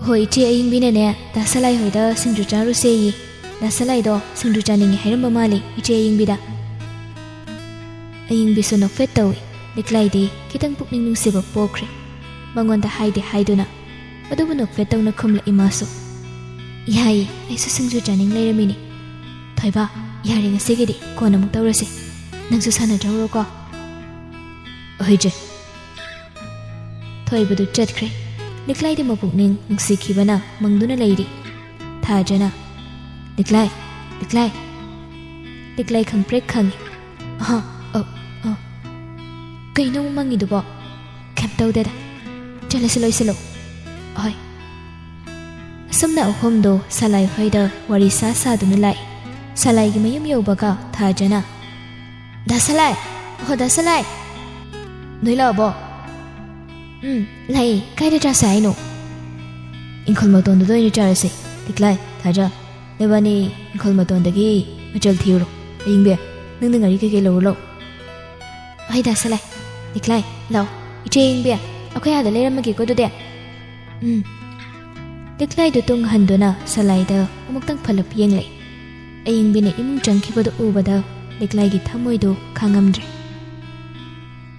"ꯍꯣꯏ, ꯏꯆꯦ ꯑꯌꯤꯡꯕꯤꯅꯅꯦ ꯗꯥ ꯁꯂꯥꯏ ꯍꯣꯏꯗ ꯁꯤꯡꯖꯨ ꯆꯥꯔꯨꯁꯦꯌꯦ꯫ ꯗꯥ ꯁꯂꯥꯏꯗꯣ ꯁꯤꯡꯖꯨ ꯆꯥꯅꯤꯡꯉꯦ ꯍꯥꯏꯔꯝꯕ ꯃꯥꯜꯂꯤ ꯏꯆꯦ ꯑꯌꯤꯡꯕꯤꯗ꯫" ꯑꯌꯤꯡꯕꯤꯁꯨ ꯅꯣꯛꯐꯦꯠ ꯇꯧꯏ꯫ ꯂꯤꯛꯂꯥꯏꯗꯤ ꯈꯤꯇꯪ ꯄꯨꯛꯅꯤꯡ ꯅꯨꯡꯁꯤꯕ ꯄꯣꯛꯈ꯭ꯔꯦ꯫ ꯃꯉꯣꯟꯗ ꯍꯥꯏꯗꯦ ꯍꯥꯏꯗꯨꯅ꯫ ꯑꯗꯨꯕꯨ ꯅꯣꯛꯐꯦꯠ ꯇꯧꯅ ꯈꯨꯝꯂꯛꯏ ꯃꯥꯁꯨ꯫ "ꯌꯥꯏꯌꯦ, ꯑꯩꯁꯨ ꯁꯤꯡꯖꯨ ꯆꯥꯅꯤꯡ ꯂꯩꯔꯝꯃꯤꯅꯤ꯫ ꯊꯣꯏꯕ, ꯌꯥꯔꯦ, ꯉꯁꯤꯒꯤꯗꯤ ꯀꯣꯟꯅ ꯑꯃꯨꯛ ꯇꯧꯔꯁꯦ꯫ ꯅꯪꯁꯨ ꯁꯥꯟꯅꯖꯍꯧꯔꯣꯀꯣ꯫" "ꯍꯣꯏ ꯆꯦ꯫" ꯊꯣꯏꯕꯗꯨ ꯆꯠꯈ꯭ꯔꯦ꯫ ꯂꯤꯛꯂꯥꯏꯗꯤ ꯃꯄꯨꯛꯅꯤꯡ ꯅꯨꯡꯁꯤꯈꯤꯕꯅ ꯃꯪꯗꯨꯅ ꯂꯩꯔꯤ꯫ ꯊꯥꯖꯅ, "ꯂꯤꯛꯂꯥꯏ, ꯂꯤꯛꯂꯥꯏ꯫" ꯂꯤꯛꯂꯥꯏ ꯈꯪꯄ꯭ꯔꯦꯛ ꯈꯪꯉꯤ꯫ "ꯑꯍ, ꯑ, ꯑ꯫ ꯀꯩꯅꯣ ꯑꯃꯨꯛ ꯃꯪꯉꯤꯗꯨꯕꯣ?" "ꯀꯩꯝ ꯇꯧꯗꯦꯗ꯫ ꯆꯠꯂꯁꯤ, ꯂꯣꯏꯁꯤꯜꯂꯣ꯫" "ꯍꯣꯏ꯫" ꯑꯁꯨꯝꯅ ꯑꯍꯨꯝꯗꯣ ꯁꯂꯥꯏ ꯍꯣꯏꯗ ꯋꯥꯔꯤ ꯁꯥ ꯁꯥꯗꯨꯅ ꯂꯥꯛꯏ꯫ ꯁꯂꯥꯏꯒꯤ ꯃꯌꯨꯝ ꯌꯧꯕꯒ ꯊꯥꯖꯅ, "ꯗꯥ ꯁꯂꯥꯏ! ꯑꯣ, ꯗꯥ ꯁꯂꯥꯏ! ꯅꯣꯏ ꯂꯥꯛꯑꯕꯣ?" "ꯎꯝ, ꯂꯥꯛꯑꯦ꯫ ꯀꯥꯏꯗ ꯆꯥꯁꯦ ꯍꯥꯏꯅꯣ?" "ꯏꯪꯈꯣꯜ ꯃꯇꯣꯟꯗꯨꯗ ꯑꯣꯏꯅ ꯆꯥꯔꯁꯦ꯫ ꯂꯤꯛꯂꯥꯏ, ꯊꯥꯖ, ꯅꯕꯥꯅꯤ ꯏꯪꯈꯣꯜ ꯃꯇꯣꯟꯗꯒꯤ ꯃꯆꯜ ꯊꯤꯔꯨꯔꯣ꯫ ꯑꯌꯤꯡꯕꯤ, ꯅꯪꯅ ꯉꯥꯔꯤ ꯀꯩꯀꯩ ꯂꯧꯔꯨ ꯂꯥꯛꯑꯣ꯫" "ꯍꯣꯏ, ꯗꯥ ꯁꯂꯥꯏ꯫" "ꯂꯤꯛꯂꯥꯏ, ꯂꯥꯛꯑꯣ꯫ ꯏꯆꯦ ꯑꯌꯤꯡꯕꯤ, ꯑꯩꯈꯣꯏ ꯑꯥꯗ ꯂꯩꯔꯝꯃꯒꯦꯀꯣ ꯑꯗꯨꯗꯤ꯫" "ꯎꯝ꯫" ꯂꯤꯛꯂꯥꯏꯗꯨ ꯇꯨꯡ ꯍꯟꯗꯨꯅ ꯁꯂꯥꯏꯗ ꯑꯃꯨꯛꯇꯪ ꯐꯠꯂꯞ ꯌꯦꯡꯂꯛꯏ꯫ ꯑꯌꯤꯡꯕꯤꯅ ꯏꯃꯨꯡ ꯆꯪꯈꯤꯕꯗꯨ ꯎꯕꯗ ꯂꯤꯛꯂꯥꯏꯒꯤ ꯊꯃꯣꯏꯗꯨ ꯈꯥꯡꯉꯝꯗ꯭ꯔꯦ꯫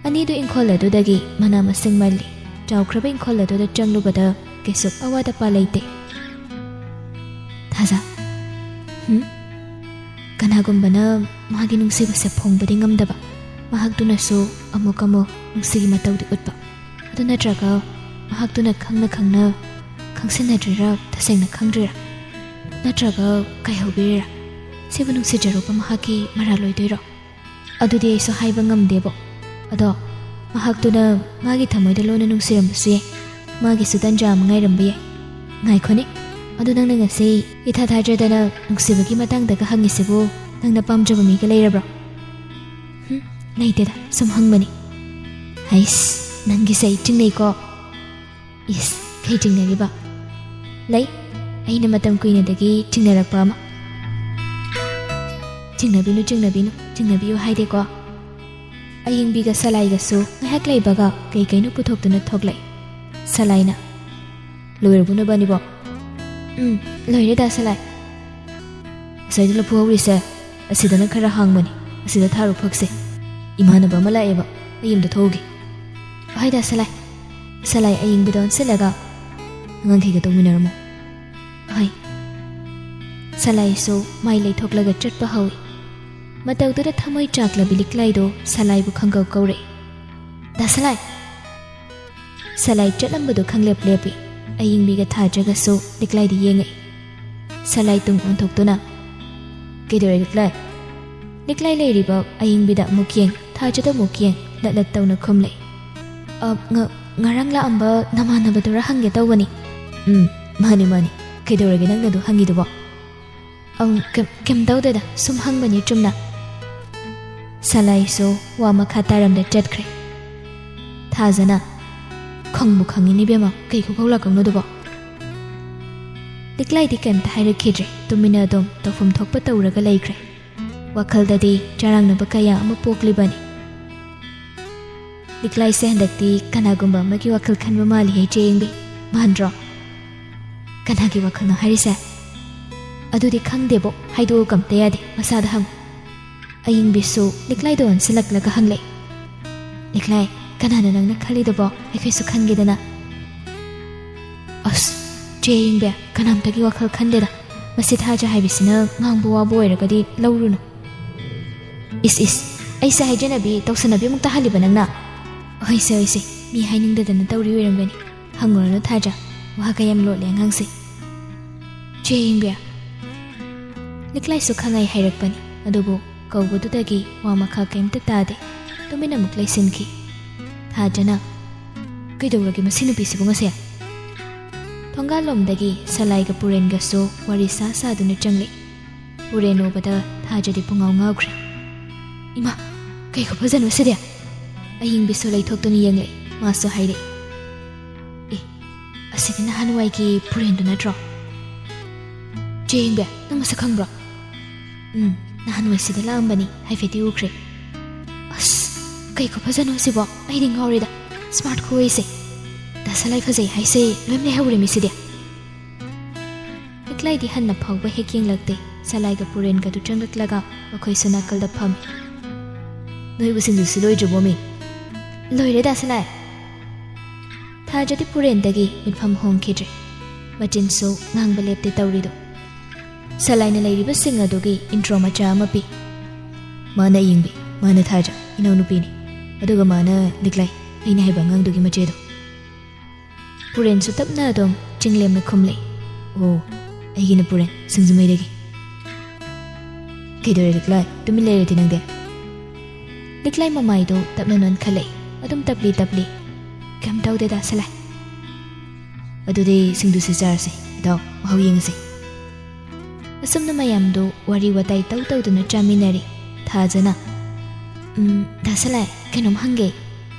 ꯑꯅꯤꯗꯨ ꯏꯪꯈꯣꯜ ꯑꯗꯨꯗꯒꯤ ꯃꯅꯥ ꯃꯁꯤꯡ ꯃꯜꯂꯤ꯫ ꯆꯥꯎꯈ꯭ꯔꯕ ꯏꯪꯈꯣꯜ ꯑꯗꯨꯗ ꯆꯪꯂꯨꯕꯗ ꯀꯩꯁꯨ ꯑꯋꯥꯠ ꯑꯄꯥ ꯂꯩꯇꯦ꯫ ꯊꯥꯖ, "ꯍꯨꯝ?" ꯀꯅꯥꯒꯨꯝꯕꯅ ꯃꯥꯒꯤ ꯅꯨꯡꯁꯤꯕꯁꯦ ꯐꯣꯡꯕꯗꯤ ꯉꯝꯗꯕ, ꯃꯍꯥꯛꯇꯨꯅꯁꯨ ꯑꯃꯨꯛ ꯑꯃꯨꯛ ꯅꯨꯡꯁꯤꯒꯤ ꯃꯇꯧꯗꯤ ꯎꯠꯄ꯫ ꯑꯗꯨ ꯅꯠꯇ꯭ꯔꯒ ꯃꯍꯥꯛꯇꯨꯅ ꯈꯪꯅ ꯈꯪꯅ ꯈꯪꯁꯤꯟꯅꯗ꯭ꯔꯤꯔꯥ, ꯇꯁꯦꯡꯅ ꯈꯪꯗ꯭ꯔꯤꯔꯥ? ꯅꯠꯇ꯭ꯔꯒ ꯀꯥꯏꯍꯧꯕꯤꯔꯤꯔꯥ? ꯁꯤꯕꯨ ꯅꯨꯡꯁꯤꯖꯔꯨꯕ ꯃꯍꯥꯛꯀꯤ ꯃꯔꯥꯜ ꯑꯣꯏꯗꯣꯏꯔꯣ? ꯑꯗꯨꯗꯤ ꯑꯩꯁꯨ ꯍꯥꯏꯕ ꯉꯝꯗꯦꯕꯣ꯫ ꯑꯗꯣ ꯃꯍꯥꯛꯇꯨꯅ ꯃꯥꯒꯤ ꯊꯃꯣꯏꯗ ꯂꯣꯟꯅ ꯅꯨꯡꯁꯤꯔꯝꯕꯁꯨ ꯌꯥꯏ꯫ ꯃꯥꯒꯤꯁꯨ ꯇꯟꯖꯥ ꯑꯃ ꯉꯥꯏꯔꯝꯕ ꯌꯥꯏ꯫ ꯉꯥꯏꯈꯣꯅꯦ, ꯑꯗꯣ ꯅꯪꯅ ꯉꯁꯤ ꯏꯊꯥ ꯊꯥꯖꯗꯅ ꯅꯨꯡꯁꯤꯕꯒꯤ ꯃꯇꯥꯡꯗꯒ ꯍꯪꯉꯤꯁꯤꯕꯨ ꯅꯪꯅ ꯄꯥꯝꯖꯕ ꯃꯤꯒ ꯂꯩꯔꯕ꯭ꯔꯣ? ꯍꯨꯝ, ꯂꯩꯇꯦꯗ, ꯁꯨꯝ ꯍꯪꯕꯅꯤ꯫ ꯍꯩꯁ, ꯅꯪꯒꯤꯁꯦ ꯑꯩ ꯆꯤꯡꯅꯩꯀꯣ꯫ ꯏꯁ, ꯀꯩ ꯆꯤꯡꯅꯔꯤꯕ? ꯂꯩ, ꯑꯩꯅ ꯃꯇꯝ ꯀꯨꯏꯅꯗꯒꯤ ꯆꯤꯡꯅꯔꯛꯄ ꯑꯃ꯫ ꯆꯤꯡꯅꯕꯤꯅꯨ, ꯆꯤꯡꯅꯕꯤꯅꯨ, ꯆꯤꯡꯅꯕꯤꯌꯨ ꯍꯥꯏꯗꯦꯀꯣ꯫ ꯑꯌꯤꯡꯕꯤꯒ ꯁꯂꯥꯏꯒꯁꯨ ꯉꯥꯏꯍꯥꯛ ꯂꯩꯕꯒ ꯀꯩ ꯀꯩꯅꯣ ꯄꯨꯊꯣꯛꯇꯨꯅ ꯊꯣꯛꯂꯛꯏ꯫ ꯁꯂꯥꯏꯅ, "ꯂꯣꯏꯔꯕꯣ ꯅꯕꯥꯅꯤꯕꯣ?" "ꯎꯝ, ꯂꯣꯏꯔꯦ ꯗꯥ ꯁꯂꯥꯏ꯫ ꯉꯁꯥꯏꯗ ꯂꯐꯨ ꯍꯧꯔꯤꯁꯦ ꯑꯁꯤꯗꯅ ꯈꯔ ꯍꯥꯡꯕꯅꯤ, ꯑꯁꯤꯗ ꯊꯥꯔꯨ ꯐꯛꯁꯦ꯫ ꯏꯃꯥꯟꯅꯕ ꯑꯃ ꯂꯥꯛꯑꯦꯕ, ꯑꯩ ꯑꯝꯇ ꯊꯣꯛꯎꯒꯦ꯫" "ꯍꯣꯏ ꯗꯥ ꯁꯂꯥꯏ꯫" ꯁꯂꯥꯏ ꯑꯌꯤꯡꯕꯤꯗ ꯑꯣꯟꯁꯤꯜꯂꯒ, "ꯑꯉꯥꯡꯈꯩꯒ ꯇꯧꯃꯤꯟꯅꯔꯝꯃꯣ꯫" "ꯍꯣꯏ꯫" ꯁꯂꯥꯏꯁꯨ ꯃꯥꯏ ꯂꯩꯊꯣꯛꯂꯒ ꯆꯠꯄ ꯍꯧꯏ꯫ ꯃꯇꯧꯗꯨꯗ ꯊꯃꯣꯏ ꯆꯥꯛꯂꯕꯤ ꯂꯤꯛꯂꯥꯏꯗꯣ ꯁꯂꯥꯏꯕꯨ ꯈꯪꯒꯧ ꯀꯧꯔꯛꯏ꯫ "ꯗꯥ ꯁꯂꯥꯏ!" ꯁꯂꯥꯏ ꯆꯠꯂꯝꯕꯗꯨ ꯈꯪꯂꯦꯞ ꯂꯦꯞꯄꯤ꯫ ꯑꯌꯤꯡꯕꯤꯒ ꯊꯥꯖꯒꯁꯨ ꯂꯤꯛꯂꯥꯏꯗ ꯌꯦꯡꯉꯛꯏ꯫ ꯁꯂꯥꯏ ꯇꯨꯡ ꯑꯣꯟꯊꯣꯛꯇꯨꯅ, "ꯀꯩꯗꯧꯔꯦ ꯂꯤꯛꯂꯥꯏ?" ꯂꯤꯛꯂꯥꯏ ꯂꯩꯔꯤꯕ ꯑꯌꯤꯡꯕꯤꯗ ꯑꯃꯨꯛ ꯌꯦꯡ, ꯊꯥꯖꯗ ꯑꯃꯨꯛ ꯌꯦꯡ, ꯂꯠ ꯂꯠ ꯇꯧꯅ ꯈꯨꯝꯂꯛꯏ꯫ "ꯑ, ꯉ-, ꯉꯔꯥꯡ ꯂꯥꯛꯑꯝꯕ ꯅꯃꯥꯟꯅꯕꯗꯨꯔ ꯍꯪꯒꯦ ꯇꯧꯕꯅꯤ꯫" "ꯎꯝ, ꯃꯥꯅꯤ, ꯃꯥꯅꯤ꯫ ꯀꯩꯗꯧꯔꯒꯦ ꯅꯪꯅ ꯑꯗꯨ ꯍꯪꯉꯤꯗꯨꯕꯣ?" "ꯑꯪ, ꯀꯩꯝ, ꯀꯩꯝ ꯇꯧꯗꯦꯗ, ꯁꯨꯝ ꯍꯪꯕꯅꯤ ꯆꯨꯝꯅ꯫" ꯁꯂꯥꯏꯁꯨ ꯋꯥ ꯃꯈꯥ ꯇꯥꯔꯝꯗ ꯆꯠꯈ꯭ꯔꯦ꯫ ꯊꯥꯖꯅ, "ꯈꯪꯕꯨ ꯈꯪꯉꯤꯅꯤ ꯏꯕꯦꯝꯃ, ꯀꯩ ꯈꯨꯈꯧ ꯂꯥꯛꯀꯧꯅꯣꯗꯨꯕꯣ?" ꯂꯤꯛꯂꯥꯏꯗꯤ ꯀꯩꯝꯇ ꯍꯥꯏꯔꯛꯈꯤꯗ꯭ꯔꯦ, ꯇꯨꯃꯤꯟꯅ ꯑꯗꯨꯝ ꯇꯧꯐꯝ ꯊꯣꯛꯄ ꯇꯧꯔꯒ ꯂꯩꯈ꯭ꯔꯦ꯫ ꯋꯥꯈꯜꯗꯗꯤ ꯆꯔꯥꯡꯅꯕ ꯀꯌꯥ ꯑꯃ ꯄꯣꯛꯂꯤꯕꯅꯤ꯫ ꯂꯤꯛꯂꯥꯏꯁꯦ ꯍꯟꯗꯛꯇꯤ ꯀꯅꯥꯒꯨꯝꯕ ꯑꯃꯒꯤ ꯋꯥꯈꯜ ꯈꯟꯕ ꯃꯥꯜꯂꯤꯍꯦ, ꯏꯆꯦ ꯑꯌꯤꯡꯕꯤ꯫ ꯃꯥꯟꯗ꯭ꯔꯣ? ꯀꯅꯥꯒꯤ ꯋꯥꯈꯜꯅꯣ ꯍꯥꯏꯔꯤꯁꯦ? ꯑꯗꯨꯗꯤ ꯈꯪꯗꯦꯕꯣ, ꯍꯥꯏꯗꯣꯛꯑꯒ ꯑꯝꯇ ꯌꯥꯗꯦ, ꯃꯁꯥꯗ ꯍꯪꯉꯨ꯫ ꯑꯌꯤꯡꯕꯤꯁꯨ ꯂꯤꯛꯂꯥꯏꯗ ꯑꯣꯟꯁꯤꯜꯂꯛꯂꯒ ꯍꯪꯂꯛꯏ꯫ ꯂꯤꯛꯂꯥꯏ, ꯀꯅꯥꯅꯣ ꯅꯪꯅ ꯈꯜꯂꯤꯗꯨꯕꯣ? ꯑꯩꯈꯣꯏꯁꯨ ꯈꯪꯒꯦꯗꯅ꯫ ꯑꯁ, ꯆꯦ ꯑꯌꯤꯡꯕꯤ, ꯀꯅꯥꯝꯇꯒꯤ ꯋꯥꯈꯜ ꯈꯟꯗꯦꯗ꯫ ꯃꯁꯤ ꯊꯥꯖ ꯍꯥꯏꯕꯤꯁꯤꯅ ꯉꯥꯡꯕ ꯋꯥꯕꯨ ꯑꯣꯏꯔꯒꯗꯤ ꯂꯧꯔꯨꯅꯨ꯫ ꯏꯁ, ꯏꯁ, ꯑꯩꯁꯦ ꯍꯥꯏꯖꯅꯕꯤ, ꯇꯧꯁꯟꯅꯕꯤ ꯑꯃꯨꯛ ꯇꯥꯍꯜꯂꯤꯕ ꯅꯪꯅ? ꯍꯣꯏꯁꯦ, ꯍꯣꯏꯁꯦ, ꯃꯤ ꯍꯥꯏꯅꯤꯡꯗꯗꯅ ꯇꯧꯔꯤ ꯑꯣꯏꯔꯝꯒꯅꯤ꯫ ꯍꯪꯉꯨꯔꯅꯨ ꯊꯥꯖ, ꯋꯥ ꯀꯌꯥꯝ ꯂꯣꯠꯂꯦ ꯑꯉꯥꯡꯁꯦ꯫ ꯆꯦ ꯑꯌꯤꯡꯕꯤ꯫ ꯂꯤꯛꯂꯥꯏꯁꯨ ꯈꯪꯉꯩ ꯍꯥꯏꯔꯛꯄꯅꯤ, ꯑꯗꯨꯕꯨ ꯀꯧꯕꯗꯨꯗꯒꯤ ꯋꯥ ꯃꯈꯥ ꯀꯩꯝꯇ ꯇꯥꯗꯦ꯫ ꯇꯨꯃꯤꯟꯅ ꯑꯃꯨꯛ ꯂꯩꯁꯤꯟꯈꯤ꯫ ꯊꯥꯖꯅ, "ꯀꯩꯗꯧꯔꯒꯦ ꯃꯁꯤ ꯅꯨꯄꯤꯁꯤꯕꯨ ꯉꯁꯤ?" ꯊꯣꯡꯒꯥꯜꯂꯣꯝꯗꯒꯤ ꯁꯂꯥꯏꯒ ꯄꯨꯔꯦꯟꯒꯁꯨ ꯋꯥꯔꯤ ꯁꯥ ꯁꯥꯗꯨꯅ ꯆꯪꯂꯛꯏ꯫ ꯄꯨꯔꯦꯟ ꯎꯕꯗ ꯊꯥꯖꯗꯤ ꯄꯨꯡꯉꯥꯎ ꯉꯥꯎꯈ꯭ꯔꯦ꯫ "ꯏꯃꯥ, ꯀꯩ ꯈꯨꯐꯖꯅꯣ ꯁꯤꯗꯤ!" ꯑꯌꯤꯡꯕꯤꯁꯨ ꯂꯩꯊꯣꯛꯇꯨꯅ ꯌꯦꯡꯂꯛꯏ꯫ ꯃꯥꯁꯨ ꯍꯥꯏꯔꯛꯏ, "ꯑꯦ, ꯑꯁꯤꯗꯤ ꯅꯍꯥꯟꯋꯥꯏꯒꯤ ꯄꯨꯔꯦꯟꯗꯨ ꯅꯠꯇ꯭ꯔꯣ? ꯆꯦ ꯑꯌꯤꯡꯕꯤ, ꯅꯪ ꯃꯁꯛ ꯈꯪꯕ꯭ꯔꯣ?" "ꯎꯝ, ꯅꯍꯥꯟꯋꯥꯏ ꯁꯤꯗ ꯂꯥꯛꯑꯝꯕꯅꯤ, ꯍꯥꯏꯐꯦꯠꯇꯤ ꯎꯈ꯭ꯔꯦ꯫" "ꯑꯁ, ꯀꯩ ꯈꯨꯐꯖꯅꯣ ꯁꯤꯕꯣ! ꯑꯩꯗꯤ ꯉꯥꯎꯔꯦꯗ꯫ ꯁ꯭ꯃꯥꯔꯠ ꯈꯨꯑꯣꯏꯁꯦ꯫ ꯗꯥ ꯁꯂꯥꯏ ꯐꯖꯩ ꯍꯥꯏꯁꯦ ꯂꯣꯏ ꯂꯩꯍꯧꯔꯦ ꯃꯤꯁꯤꯗꯤ꯫" ꯂꯤꯛꯂꯥꯏꯗꯤ ꯍꯟꯅ ꯐꯥꯎꯕ ꯍꯦꯛ ꯌꯦꯡꯂꯛꯇꯦ꯫ ꯁꯂꯥꯏꯒ ꯄꯨꯔꯦꯟꯒꯗꯨ ꯆꯪꯂꯛꯂꯒ ꯃꯈꯣꯏꯁꯨ ꯅꯥꯀꯜꯗ ꯐꯝꯃꯤ꯫ "ꯅꯣꯏꯕꯨ ꯁꯤꯡꯖꯨꯁꯤ ꯂꯣꯏꯗ꯭ꯔꯤꯕꯣ, ꯃꯤ?" "ꯂꯣꯏꯔꯦ, ꯗꯥ ꯁꯂꯥꯏ꯫" ꯊꯥꯖꯗꯤ ꯄꯨꯔꯦꯟꯗꯒꯤ ꯃꯤꯠꯐꯝ ꯍꯣꯡꯈꯤꯗ꯭ꯔꯦ꯫ ꯃꯆꯤꯟꯁꯨ ꯉꯥꯡꯕ ꯂꯦꯞꯇꯦ ꯇꯧꯔꯤꯗꯣ꯫ ꯁꯂꯥꯏꯅ ꯂꯩꯔꯤꯕꯁꯤꯡ ꯑꯗꯨꯒꯤ ꯏꯟꯇ꯭ꯔꯣ ꯃꯆꯥ ꯑꯃ ꯄꯤ꯫ "ꯃꯥꯅ ꯑꯌꯤꯡꯕꯤ, ꯃꯥꯅ ꯊꯥꯖ, ꯏꯅꯥꯎꯅꯨꯄꯤꯅꯤ꯫ ꯑꯗꯨꯒ ꯃꯥꯅ ꯂꯤꯛꯂꯥꯏ, ꯑꯩꯅ ꯍꯥꯏꯕ ꯑꯉꯥꯡꯗꯨꯒꯤ ꯃꯆꯦꯗꯣ꯫" ꯄꯨꯔꯦꯟꯁꯨ ꯇꯞꯅ ꯑꯗꯨꯝ ꯆꯤꯡꯂꯦꯝꯅ ꯈꯨꯝꯂꯛꯏ꯫ "ꯑꯣ, ꯑꯩꯒꯤꯅ ꯄꯨꯔꯦꯟ, ꯁꯤꯡꯖꯃꯩꯗꯒꯤ꯫" "ꯀꯩꯗꯧꯔꯦ ꯂꯤꯛꯂꯥꯏ? ꯇꯨꯃꯤꯟ ꯂꯩꯔꯗꯤ ꯅꯪꯗꯤ?" ꯂꯤꯛꯂꯥꯏ ꯃꯃꯥꯏꯗꯣ ꯇꯞꯅ ꯅꯣꯟꯈꯠꯂꯛꯏ꯫ ꯑꯗꯨꯝ ꯇꯞꯂꯤ ꯇꯞꯂꯤ꯫ "ꯀꯩꯝ ꯇꯧꯗꯦꯗ, ꯁꯂꯥꯏ꯫" "ꯑꯗꯨꯗꯤ ꯁꯤꯡꯖꯨꯁꯤ ꯆꯥꯔꯁꯤ, ꯏꯇꯥꯎ, ꯃꯍꯥꯎ ꯌꯦꯡꯉꯁꯤ꯫" ꯑꯁꯨꯝꯅ ꯃꯌꯥꯝꯗꯨ ꯋꯥꯔꯤ ꯋꯥꯇꯥꯏ ꯇꯧ ꯇꯧꯗꯨꯅ ꯆꯥꯃꯤꯟꯅꯔꯤ꯫ ꯊꯥꯖꯅ, "ꯎꯝ, ꯗꯥ ꯁꯂꯥꯏ, ꯀꯩꯅꯣꯝ ꯍꯪꯒꯦ꯫"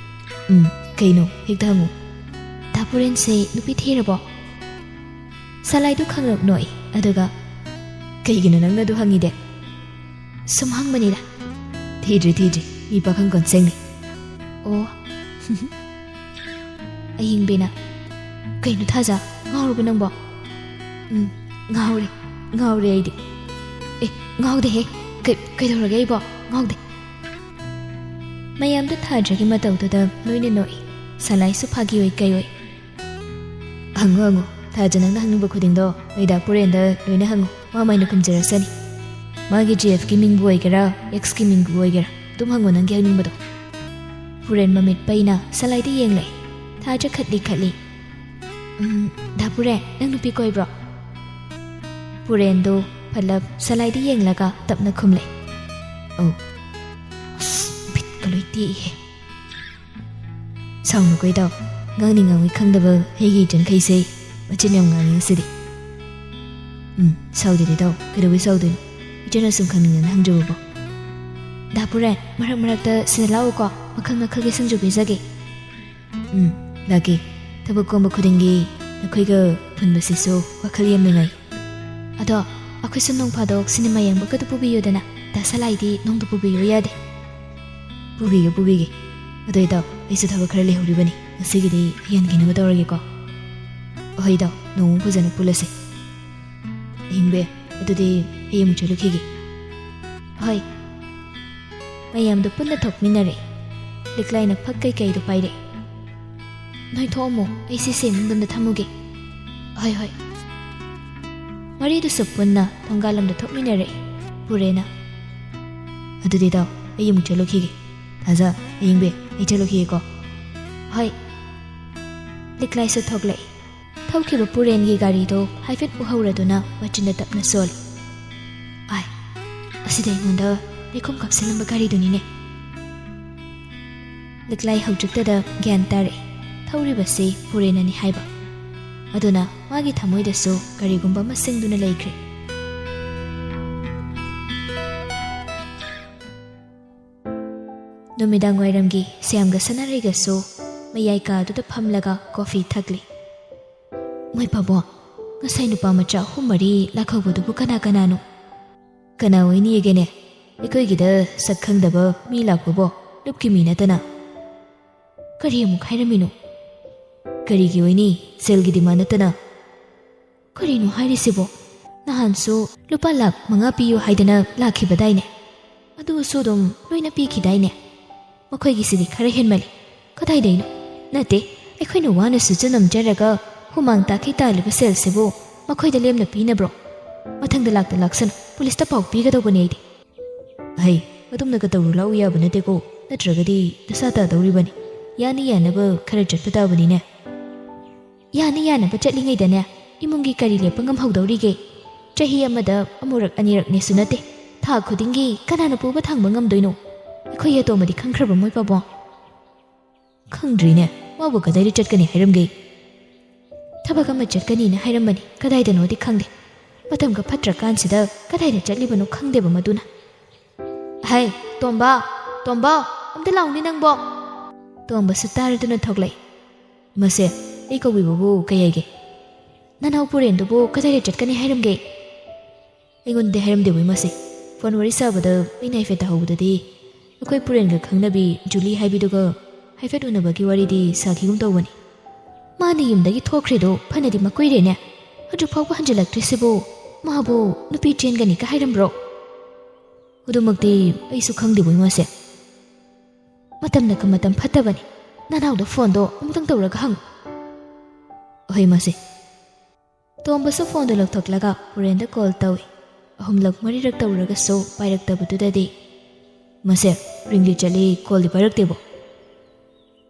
"ꯎꯝ, ꯀꯩꯅꯣ? ꯍꯦꯛꯇ ꯍꯪꯉꯨ꯫" "ꯗꯥ ꯄꯨꯔꯦꯟꯁꯦ ꯅꯨꯄꯤ ꯊꯤꯔꯕꯣ?" ꯁꯂꯥꯏꯗꯨ ꯈꯪꯂꯞ ꯅꯣꯛꯏ, ꯑꯗꯨꯒ, "ꯀꯩꯒꯤꯅꯣ ꯅꯪꯅ ꯑꯗꯨ ꯍꯪꯉꯤꯗꯤ?" "ꯁꯨꯝ ꯍꯪꯕꯅꯤꯗ꯫" "ꯊꯤꯗ꯭ꯔꯤ, ꯊꯤꯗ꯭ꯔꯤ꯫ ꯃꯤ ꯄꯥꯈꯪ ꯀꯣꯟꯁꯦꯡꯅꯤ꯫" "ꯑꯣ꯫" ꯑꯌꯤꯡꯕꯤꯅ, "ꯀꯩꯅꯣ ꯊꯥꯖ, ꯉꯥꯎꯔꯕ ꯅꯪꯕꯣ?" "ꯎꯝ, ꯉꯥꯎꯔꯦ, ꯉꯥꯎꯔꯦ ꯑꯩꯗꯤ꯫" "ꯑꯦ, ꯉꯥꯎꯗꯦꯍꯦ꯫ ꯀꯩ-, ꯀꯩꯗꯧꯔꯒꯦ ꯑꯩꯕꯣ? ꯉꯥꯎꯗꯦ꯫" ꯃꯌꯥꯝꯗꯨ ꯊꯥꯖꯒꯤ ꯃꯇꯧꯗꯨꯗ ꯂꯣꯏꯅ ꯅꯣꯛꯏ꯫ ꯁꯂꯥꯏꯁꯨ ꯐꯥꯒꯤ ꯑꯣꯏ ꯀꯩ ꯑꯣꯏ꯫ "ꯍꯪꯉꯨ, ꯍꯪꯉꯨ꯫ ꯊꯥꯖ, ꯅꯪꯅ ꯍꯪꯅꯤꯡꯕ ꯈꯨꯗꯤꯡꯗꯣ ꯅꯣꯏ ꯗꯥ ꯄꯨꯔꯦꯟꯗ ꯂꯣꯏꯅ ꯍꯪꯉꯨ꯫ ꯃꯥ ꯃꯥꯏꯅ ꯈꯨꯝꯖꯔꯛꯁꯅꯤ꯫ ꯃꯥꯒꯤ ꯖꯤ ꯑꯦꯐꯀꯤ ꯃꯤꯡꯕꯨ ꯑꯣꯏꯒꯦꯔꯥ, ꯑꯦꯛꯁꯀꯤ ꯃꯤꯡꯕꯨ ꯑꯣꯏꯒꯦꯔꯥ, ꯑꯗꯨꯝ ꯍꯪꯉꯨ ꯅꯪꯒꯤ ꯍꯪꯅꯤꯡꯕꯗꯣ꯫" ꯄꯨꯔꯦꯟ ꯃꯃꯤꯠ ꯄꯩꯅ ꯁꯂꯥꯏꯗ ꯌꯦꯡꯂꯛꯏ꯫ ꯊꯥꯖ ꯈꯠꯂꯤ ꯈꯠꯂꯤ꯫ "ꯎꯝ, ꯗꯥ ꯄꯨꯔꯦꯟ, ꯅꯪ ꯅꯨꯄꯤ ꯀꯣꯏꯕ꯭ꯔꯣ?" ꯄꯨꯔꯦꯟꯗꯨ ꯐꯠꯂꯞ ꯁꯂꯥꯏꯗ ꯌꯦꯡꯂꯒ ꯇꯞꯅ ꯈꯨꯝꯂꯦ꯫ "ꯑꯧ꯫" ꯑꯁ, ꯕꯤꯠꯀ ꯂꯣꯏ ꯇꯦꯛꯏꯍꯦ꯫ "ꯁꯥꯎꯅꯨꯀꯣ ꯏꯇꯥꯎ, ꯉꯥꯡꯅꯤ ꯉꯥꯡꯉꯣꯏ ꯈꯪꯗꯕ ꯑꯩꯒꯤ ꯏꯆꯟꯈꯩꯁꯦ ꯃꯆꯤꯟ ꯌꯥꯝ ꯉꯥꯡꯉꯤ ꯉꯁꯤꯗꯤ꯫ ꯎꯝ, ꯁꯥꯎꯗꯦꯗ ꯏꯇꯥꯎ, ꯀꯩꯗꯧꯕꯩ ꯁꯥꯎꯗꯣꯏꯅꯣ? ꯏꯆꯟꯅ ꯁꯨꯝ ꯈꯪꯅꯤꯡꯗꯅ ꯍꯪꯖꯕꯕꯨ꯫ ꯗꯥ ꯄꯨꯔꯦꯟ, ꯃꯔꯛ ꯃꯔꯛꯇ ꯁꯤꯗ ꯂꯥꯛꯎꯀꯣ, ꯃꯈꯜ ꯃꯈꯜꯒꯤ ꯁꯤꯡꯖꯨ ꯄꯤꯖꯒꯦ꯫ ꯎꯝ, ꯂꯥꯛꯀꯦ꯫ ꯊꯕꯛ ꯀꯣꯝꯕ ꯈꯨꯗꯤꯡꯒꯤ ꯅꯈꯣꯏꯒ ꯄꯨꯟꯕꯁꯤꯁꯨ ꯋꯥꯈꯜ ꯌꯥꯝ ꯅꯨꯡꯉꯥꯏ꯫ ꯑꯗꯣ ꯑꯩꯈꯣꯏꯁꯨ ꯅꯣꯡ ꯐꯥꯗꯣꯛ ꯁꯤꯅꯦꯃꯥ ꯌꯦꯡꯕꯒꯗꯨ ꯄꯨꯕꯤꯌꯨꯗꯅ꯫ ꯗꯥ ꯁꯂꯥꯏꯗꯤ ꯅꯣꯡꯗ ꯄꯨꯕꯤꯌꯨ ꯌꯥꯗꯦ꯫ ꯄꯨꯕꯤꯒꯦ, ꯄꯨꯕꯤꯒꯦ꯫ ꯑꯗꯣ ꯏꯇꯥꯎ, ꯑꯩꯁꯨ ꯊꯕꯛ ꯈꯔ ꯂꯩꯍꯧꯔꯤꯕꯅꯤ, ꯉꯁꯤꯒꯤꯗꯤ ꯍꯟꯈꯤꯅꯕ ꯇꯧꯔꯒꯦꯀꯣ꯫ ꯍꯣꯏ ꯏꯇꯥꯎ, ꯅꯣꯡꯃ ꯐꯖꯅ ꯄꯨꯜꯂꯁꯤ꯫ ꯑꯍꯤꯡꯕꯦ, ꯑꯗꯨꯗꯤ ꯑꯩ ꯑꯃꯨꯛ ꯆꯠꯂꯨꯈꯤꯒꯦ꯫ ꯍꯣꯏ꯫ ꯃꯌꯥꯝꯗꯨ ꯄꯨꯟꯅ ꯊꯣꯛꯃꯤꯟꯅꯔꯦ꯫ ꯂꯤꯛꯂꯥꯏꯅ ꯐꯛ ꯀꯩꯀꯩꯗꯣ ꯄꯥꯏꯔꯦ꯫ "ꯅꯣꯏ ꯊꯣꯛꯑꯝꯃꯣ, ꯑꯩ ꯁꯤꯁꯦ ꯏꯃꯨꯡꯗ ꯑꯝꯇ ꯊꯝꯃꯨꯒꯦ"꯫ "ꯍꯣꯏ, ꯍꯣꯏ"꯫ ꯃꯔꯤꯗꯨꯁꯨ ꯄꯨꯟꯅ ꯊꯣꯡꯒꯥꯜꯂꯣꯝꯗ ꯊꯣꯛꯃꯤꯟꯅꯔꯛꯏ꯫ ꯄꯨꯔꯦꯅ, "ꯑꯗꯨꯗꯤ ꯏꯇꯥꯎ, ꯑꯩ ꯑꯃꯨꯛ ꯆꯠꯂꯨꯈꯤꯒꯦ꯫ ꯊꯥꯖ, ꯑꯌꯤꯡꯕꯤ, ꯑꯩ ꯆꯠꯂꯨꯈꯤꯒꯦꯀꯣ"꯫ "ꯍꯣꯏ"꯫ ꯂꯤꯛꯂꯥꯏꯁꯨ ꯊꯣꯛꯂꯛꯏ꯫ ꯊꯧꯈꯤꯕ ꯄꯨꯔꯦꯟꯒꯤ ꯒꯥꯔꯤꯗꯣ ꯍꯥꯏꯐꯦꯠ ꯎꯍꯧꯔꯗꯨꯅ ꯃꯆꯤꯟꯗ ꯇꯞꯅ ꯁꯣꯜꯂꯤ꯫ "ꯑꯥꯏ, ꯑꯁꯤꯗ ꯑꯩꯉꯣꯟꯗ ꯂꯩꯈꯣꯝ ꯀꯥꯞꯁꯤꯜꯂꯝꯕ ꯒꯥꯔꯤꯗꯨꯅꯤꯅꯦ"꯫ ꯂꯤꯛꯂꯥꯏ ꯍꯧꯖꯤꯛꯇꯗ ꯒ꯭ꯌꯥꯟ ꯇꯥꯔꯛꯏ, ꯊꯧꯔꯤꯕꯁꯤ ꯄꯨꯔꯦꯟꯅꯅꯤ ꯍꯥꯏꯕ꯫ ꯑꯗꯨꯅ ꯃꯥꯒꯤ ꯊꯃꯣꯏꯗꯁꯨ ꯀꯔꯤꯒꯨꯝꯕ ꯑꯃ ꯁꯤꯡꯗꯨꯅ ꯂꯩꯈ꯭ꯔꯦ꯫ ꯅꯨꯃꯤꯗꯥꯡ ꯋꯥꯏꯔꯝꯒꯤ ꯁ꯭ꯌꯥꯝꯒ ꯁꯅꯥꯔꯩꯒꯁꯨ ꯃꯌꯥꯏ ꯀꯥꯗꯨꯗ ꯐꯝꯂꯒ ꯀꯣꯐꯤ ꯊꯛꯂꯤ꯫ "ꯃꯣꯏ ꯄꯥꯕꯣ, ꯉꯁꯥꯏ ꯅꯨꯄꯥ ꯃꯆꯥ ꯑꯍꯨꯝ ꯃꯔꯤ ꯂꯥꯛꯍꯧꯕꯗꯨꯕꯨ ꯀꯅꯥ ꯀꯅꯥꯅꯣ?" "ꯀꯅꯥ ꯑꯣꯏꯅꯤꯒꯦꯅꯦ? ꯑꯩꯈꯣꯏꯒꯤꯗ ꯁꯛ ꯈꯪꯗꯕ ꯃꯤ ꯂꯥꯛꯄꯕꯣ, ꯂꯨꯞꯀꯤ ꯃꯤ ꯅꯠꯇꯅ"꯫ "ꯀꯔꯤ ꯑꯃꯨꯛ ꯍꯥꯏꯔꯝꯃꯤꯅꯣ?" "ꯀꯔꯤꯒꯤ ꯑꯣꯏꯅꯤ? ꯁꯦꯜꯒꯤ ꯗꯤꯃꯥꯟ ꯅꯠꯇꯅ"꯫ "ꯀꯔꯤꯅꯣ ꯍꯥꯏꯔꯤꯁꯤꯕꯣ? ꯅꯍꯥꯟꯁꯨ ꯂꯨꯄꯥ ꯂꯥꯈ ꯃꯉꯥ ꯄꯤꯌꯨ ꯍꯥꯏꯗꯅ ꯂꯥꯛꯈꯤꯕꯗꯥꯏꯅꯦ? ꯑꯗꯨꯁꯨ ꯑꯗꯨꯝ ꯂꯣꯏꯅ ꯄꯤꯈꯤꯗꯥꯏꯅꯦ? ꯃꯈꯣꯏꯒꯤꯁꯤꯗꯤ ꯈꯔ ꯍꯦꯟꯃꯜꯂꯤ꯫ ꯀꯗꯥꯏꯗꯩꯅꯣ? ꯅꯠꯇꯦ, ꯑꯩꯈꯣꯏꯅ ꯋꯥꯅꯁꯨ ꯆꯅꯝꯖꯔꯒ ꯍꯨꯃꯥꯡ ꯇꯥꯈꯩ ꯇꯥꯜꯂꯤꯕ ꯁꯦꯜꯁꯤꯕꯨ ꯃꯈꯣꯏꯗ ꯂꯦꯝꯅ ꯄꯤꯅꯕ꯭ꯔꯣ? ꯃꯊꯪꯗ ꯂꯥꯛꯇ ꯂꯥꯛꯁꯅꯨ, ꯄꯨꯂꯤꯁꯇ ꯄꯥꯎ ꯄꯤꯒꯗꯧꯕꯅꯦ ꯑꯩꯗꯤ"꯫ "ꯑꯍꯩ, ꯑꯗꯨꯝꯅꯒ ꯇꯧꯔꯨ ꯂꯥꯛꯎ ꯌꯥꯕ ꯅꯠꯇꯦꯀꯣ, ꯅꯠꯇ꯭ꯔꯒꯗꯤ ꯗꯁꯥ ꯇꯥꯗꯧꯔꯤꯕꯅꯤ꯫ ꯌꯥꯅ ꯌꯥꯅꯕ ꯈꯔ ꯆꯠꯄ ꯇꯥꯕꯅꯤꯅꯦ"꯫ "ꯌꯥꯅ ꯌꯥꯅꯕ ꯆꯠꯂꯤꯉꯩꯗꯅꯦ, ꯏꯃꯨꯡꯒꯤ ꯀꯔꯤ ꯂꯦꯞꯄ ꯉꯝꯍꯧꯗꯧꯔꯤꯒꯦ? ꯆꯍꯤ ꯑꯃꯗ ꯑꯃꯨꯔꯛ ꯑꯅꯤꯔꯛꯅꯦꯁꯨ ꯅꯠꯇꯦ, ꯊꯥ ꯈꯨꯗꯤꯡꯒꯤ ꯀꯅꯥꯅ ꯄꯨꯕ ꯊꯥꯡꯕ ꯉꯝꯗꯣꯏꯅꯣ? ꯑꯩꯈꯣꯏ ꯑꯇꯣꯝꯕꯗꯤ ꯈꯪꯈ꯭ꯔꯕ, ꯃꯣꯏ ꯄꯥꯕꯨꯡ?" "ꯈꯪꯗ꯭ꯔꯤꯅꯦ, ꯃꯥꯕꯨ ꯀꯗꯥꯏꯗ ꯆꯠꯀꯅꯤ ꯍꯥꯏꯔꯝꯒꯦ?" ꯊꯕꯛ ꯑꯃ ꯆꯠꯀꯅꯤꯅ ꯍꯥꯏꯔꯝꯕꯅꯤ, ꯀꯗꯥꯏꯗꯅꯣꯗꯤ ꯈꯪꯗꯦ꯫ ꯃꯇꯝꯒ ꯐꯠꯇ꯭ꯔꯀꯥꯟꯁꯤꯗ ꯀꯗꯥꯏꯗ ꯆꯠꯂꯤꯕꯅꯣ ꯈꯪꯗꯦꯕ ꯃꯗꯨꯅ꯫ "ꯍꯩ, ꯇꯣꯝꯕ, ꯇꯣꯝꯕ, ꯑꯝꯇ ꯂꯥꯎꯅꯦ ꯅꯪꯕꯣ!" ꯇꯣꯝꯕꯁꯨ ꯇꯥꯔꯗꯨꯅ ꯊꯣꯛꯂꯛꯏ꯫ "ꯃꯁꯦ, ꯑꯩ ꯀꯧꯕꯤꯕꯕꯨ ꯀꯩ ꯍꯥꯏꯒꯦ? ꯅꯅꯥꯎ ꯄꯨꯔꯦꯟꯗꯨꯕꯨ ꯀꯗꯥꯏꯗ ꯆꯠꯀꯅꯤ ꯍꯥꯏꯔꯝꯒꯦ?" "ꯑꯩꯉꯣꯟꯗꯗꯤ ꯍꯥꯏꯔꯝꯗꯦꯕꯨ ꯏꯃꯥꯁꯦ꯫ ꯐꯣꯟ ꯋꯥꯔꯤ ꯁꯥꯕꯗ ꯑꯩꯅ ꯍꯥꯏꯐꯦꯠ ꯇꯥꯍꯧꯕꯗꯗꯤ ꯑꯩꯈꯣꯏ ꯄꯨꯔꯦꯟꯒ ꯈꯪꯅꯕꯤ ꯖꯨꯂꯤ ꯍꯥꯏꯕꯤꯗꯨꯒ ꯍꯥꯏꯐꯦꯠ ꯎꯅꯕꯒꯤ ꯋꯥꯔꯤꯗꯤ ꯁꯥꯈꯤꯒꯨꯝ ꯇꯧꯕꯅꯤ꯫ ꯃꯥꯅ ꯌꯨꯝꯗꯒꯤ ꯊꯣꯛꯈ꯭ꯔꯤꯗꯣ ꯐꯅꯗꯤ ꯃꯀꯨꯏꯔꯦꯅꯦ꯫ ꯍꯧꯖꯤꯛ ꯐꯥꯎꯕ ꯍꯟꯖꯤꯜꯂꯛꯇ꯭ꯔꯤꯁꯤꯕꯨ ꯃꯥꯕꯨ ꯅꯨꯄꯤ ꯆꯦꯟꯒꯅꯤꯒ ꯍꯥꯏꯔꯝꯕ꯭ꯔꯣ?" "ꯑꯗꯨꯃꯛꯇꯤ ꯑꯩꯁꯨ ꯈꯪꯗꯦꯕꯨ ꯏꯃꯥꯁꯦ꯫ ꯃꯇꯝꯅꯒ ꯃꯇꯝ ꯐꯠꯇꯕꯅꯤ꯫ ꯅꯅꯥꯎꯗ ꯐꯣꯟꯗꯣ ꯑꯃꯨꯛꯇꯪ ꯇꯧꯔꯒ ꯍꯪꯉꯨ꯫" "ꯍꯣꯏ ꯏꯃꯥꯁꯦ꯫" ꯇꯣꯝꯕꯁꯨ ꯐꯣꯟꯗꯨ ꯂꯧꯊꯣꯛꯂꯒ ꯄꯨꯔꯦꯟꯗ ꯀꯣꯜ ꯇꯧꯏ꯫ ꯑꯍꯨꯝꯂꯛ ꯃꯔꯤꯔꯛ ꯇꯧꯔꯒꯁꯨ ꯄꯥꯏꯔꯛꯇꯕꯗꯨꯗꯗꯤ, "ꯃꯁꯦ, ꯔꯤꯡꯗꯤ ꯆꯠꯂꯤ, ꯀꯣꯜꯗꯤ ꯄꯥꯏꯔꯛꯇꯦꯕꯣ꯫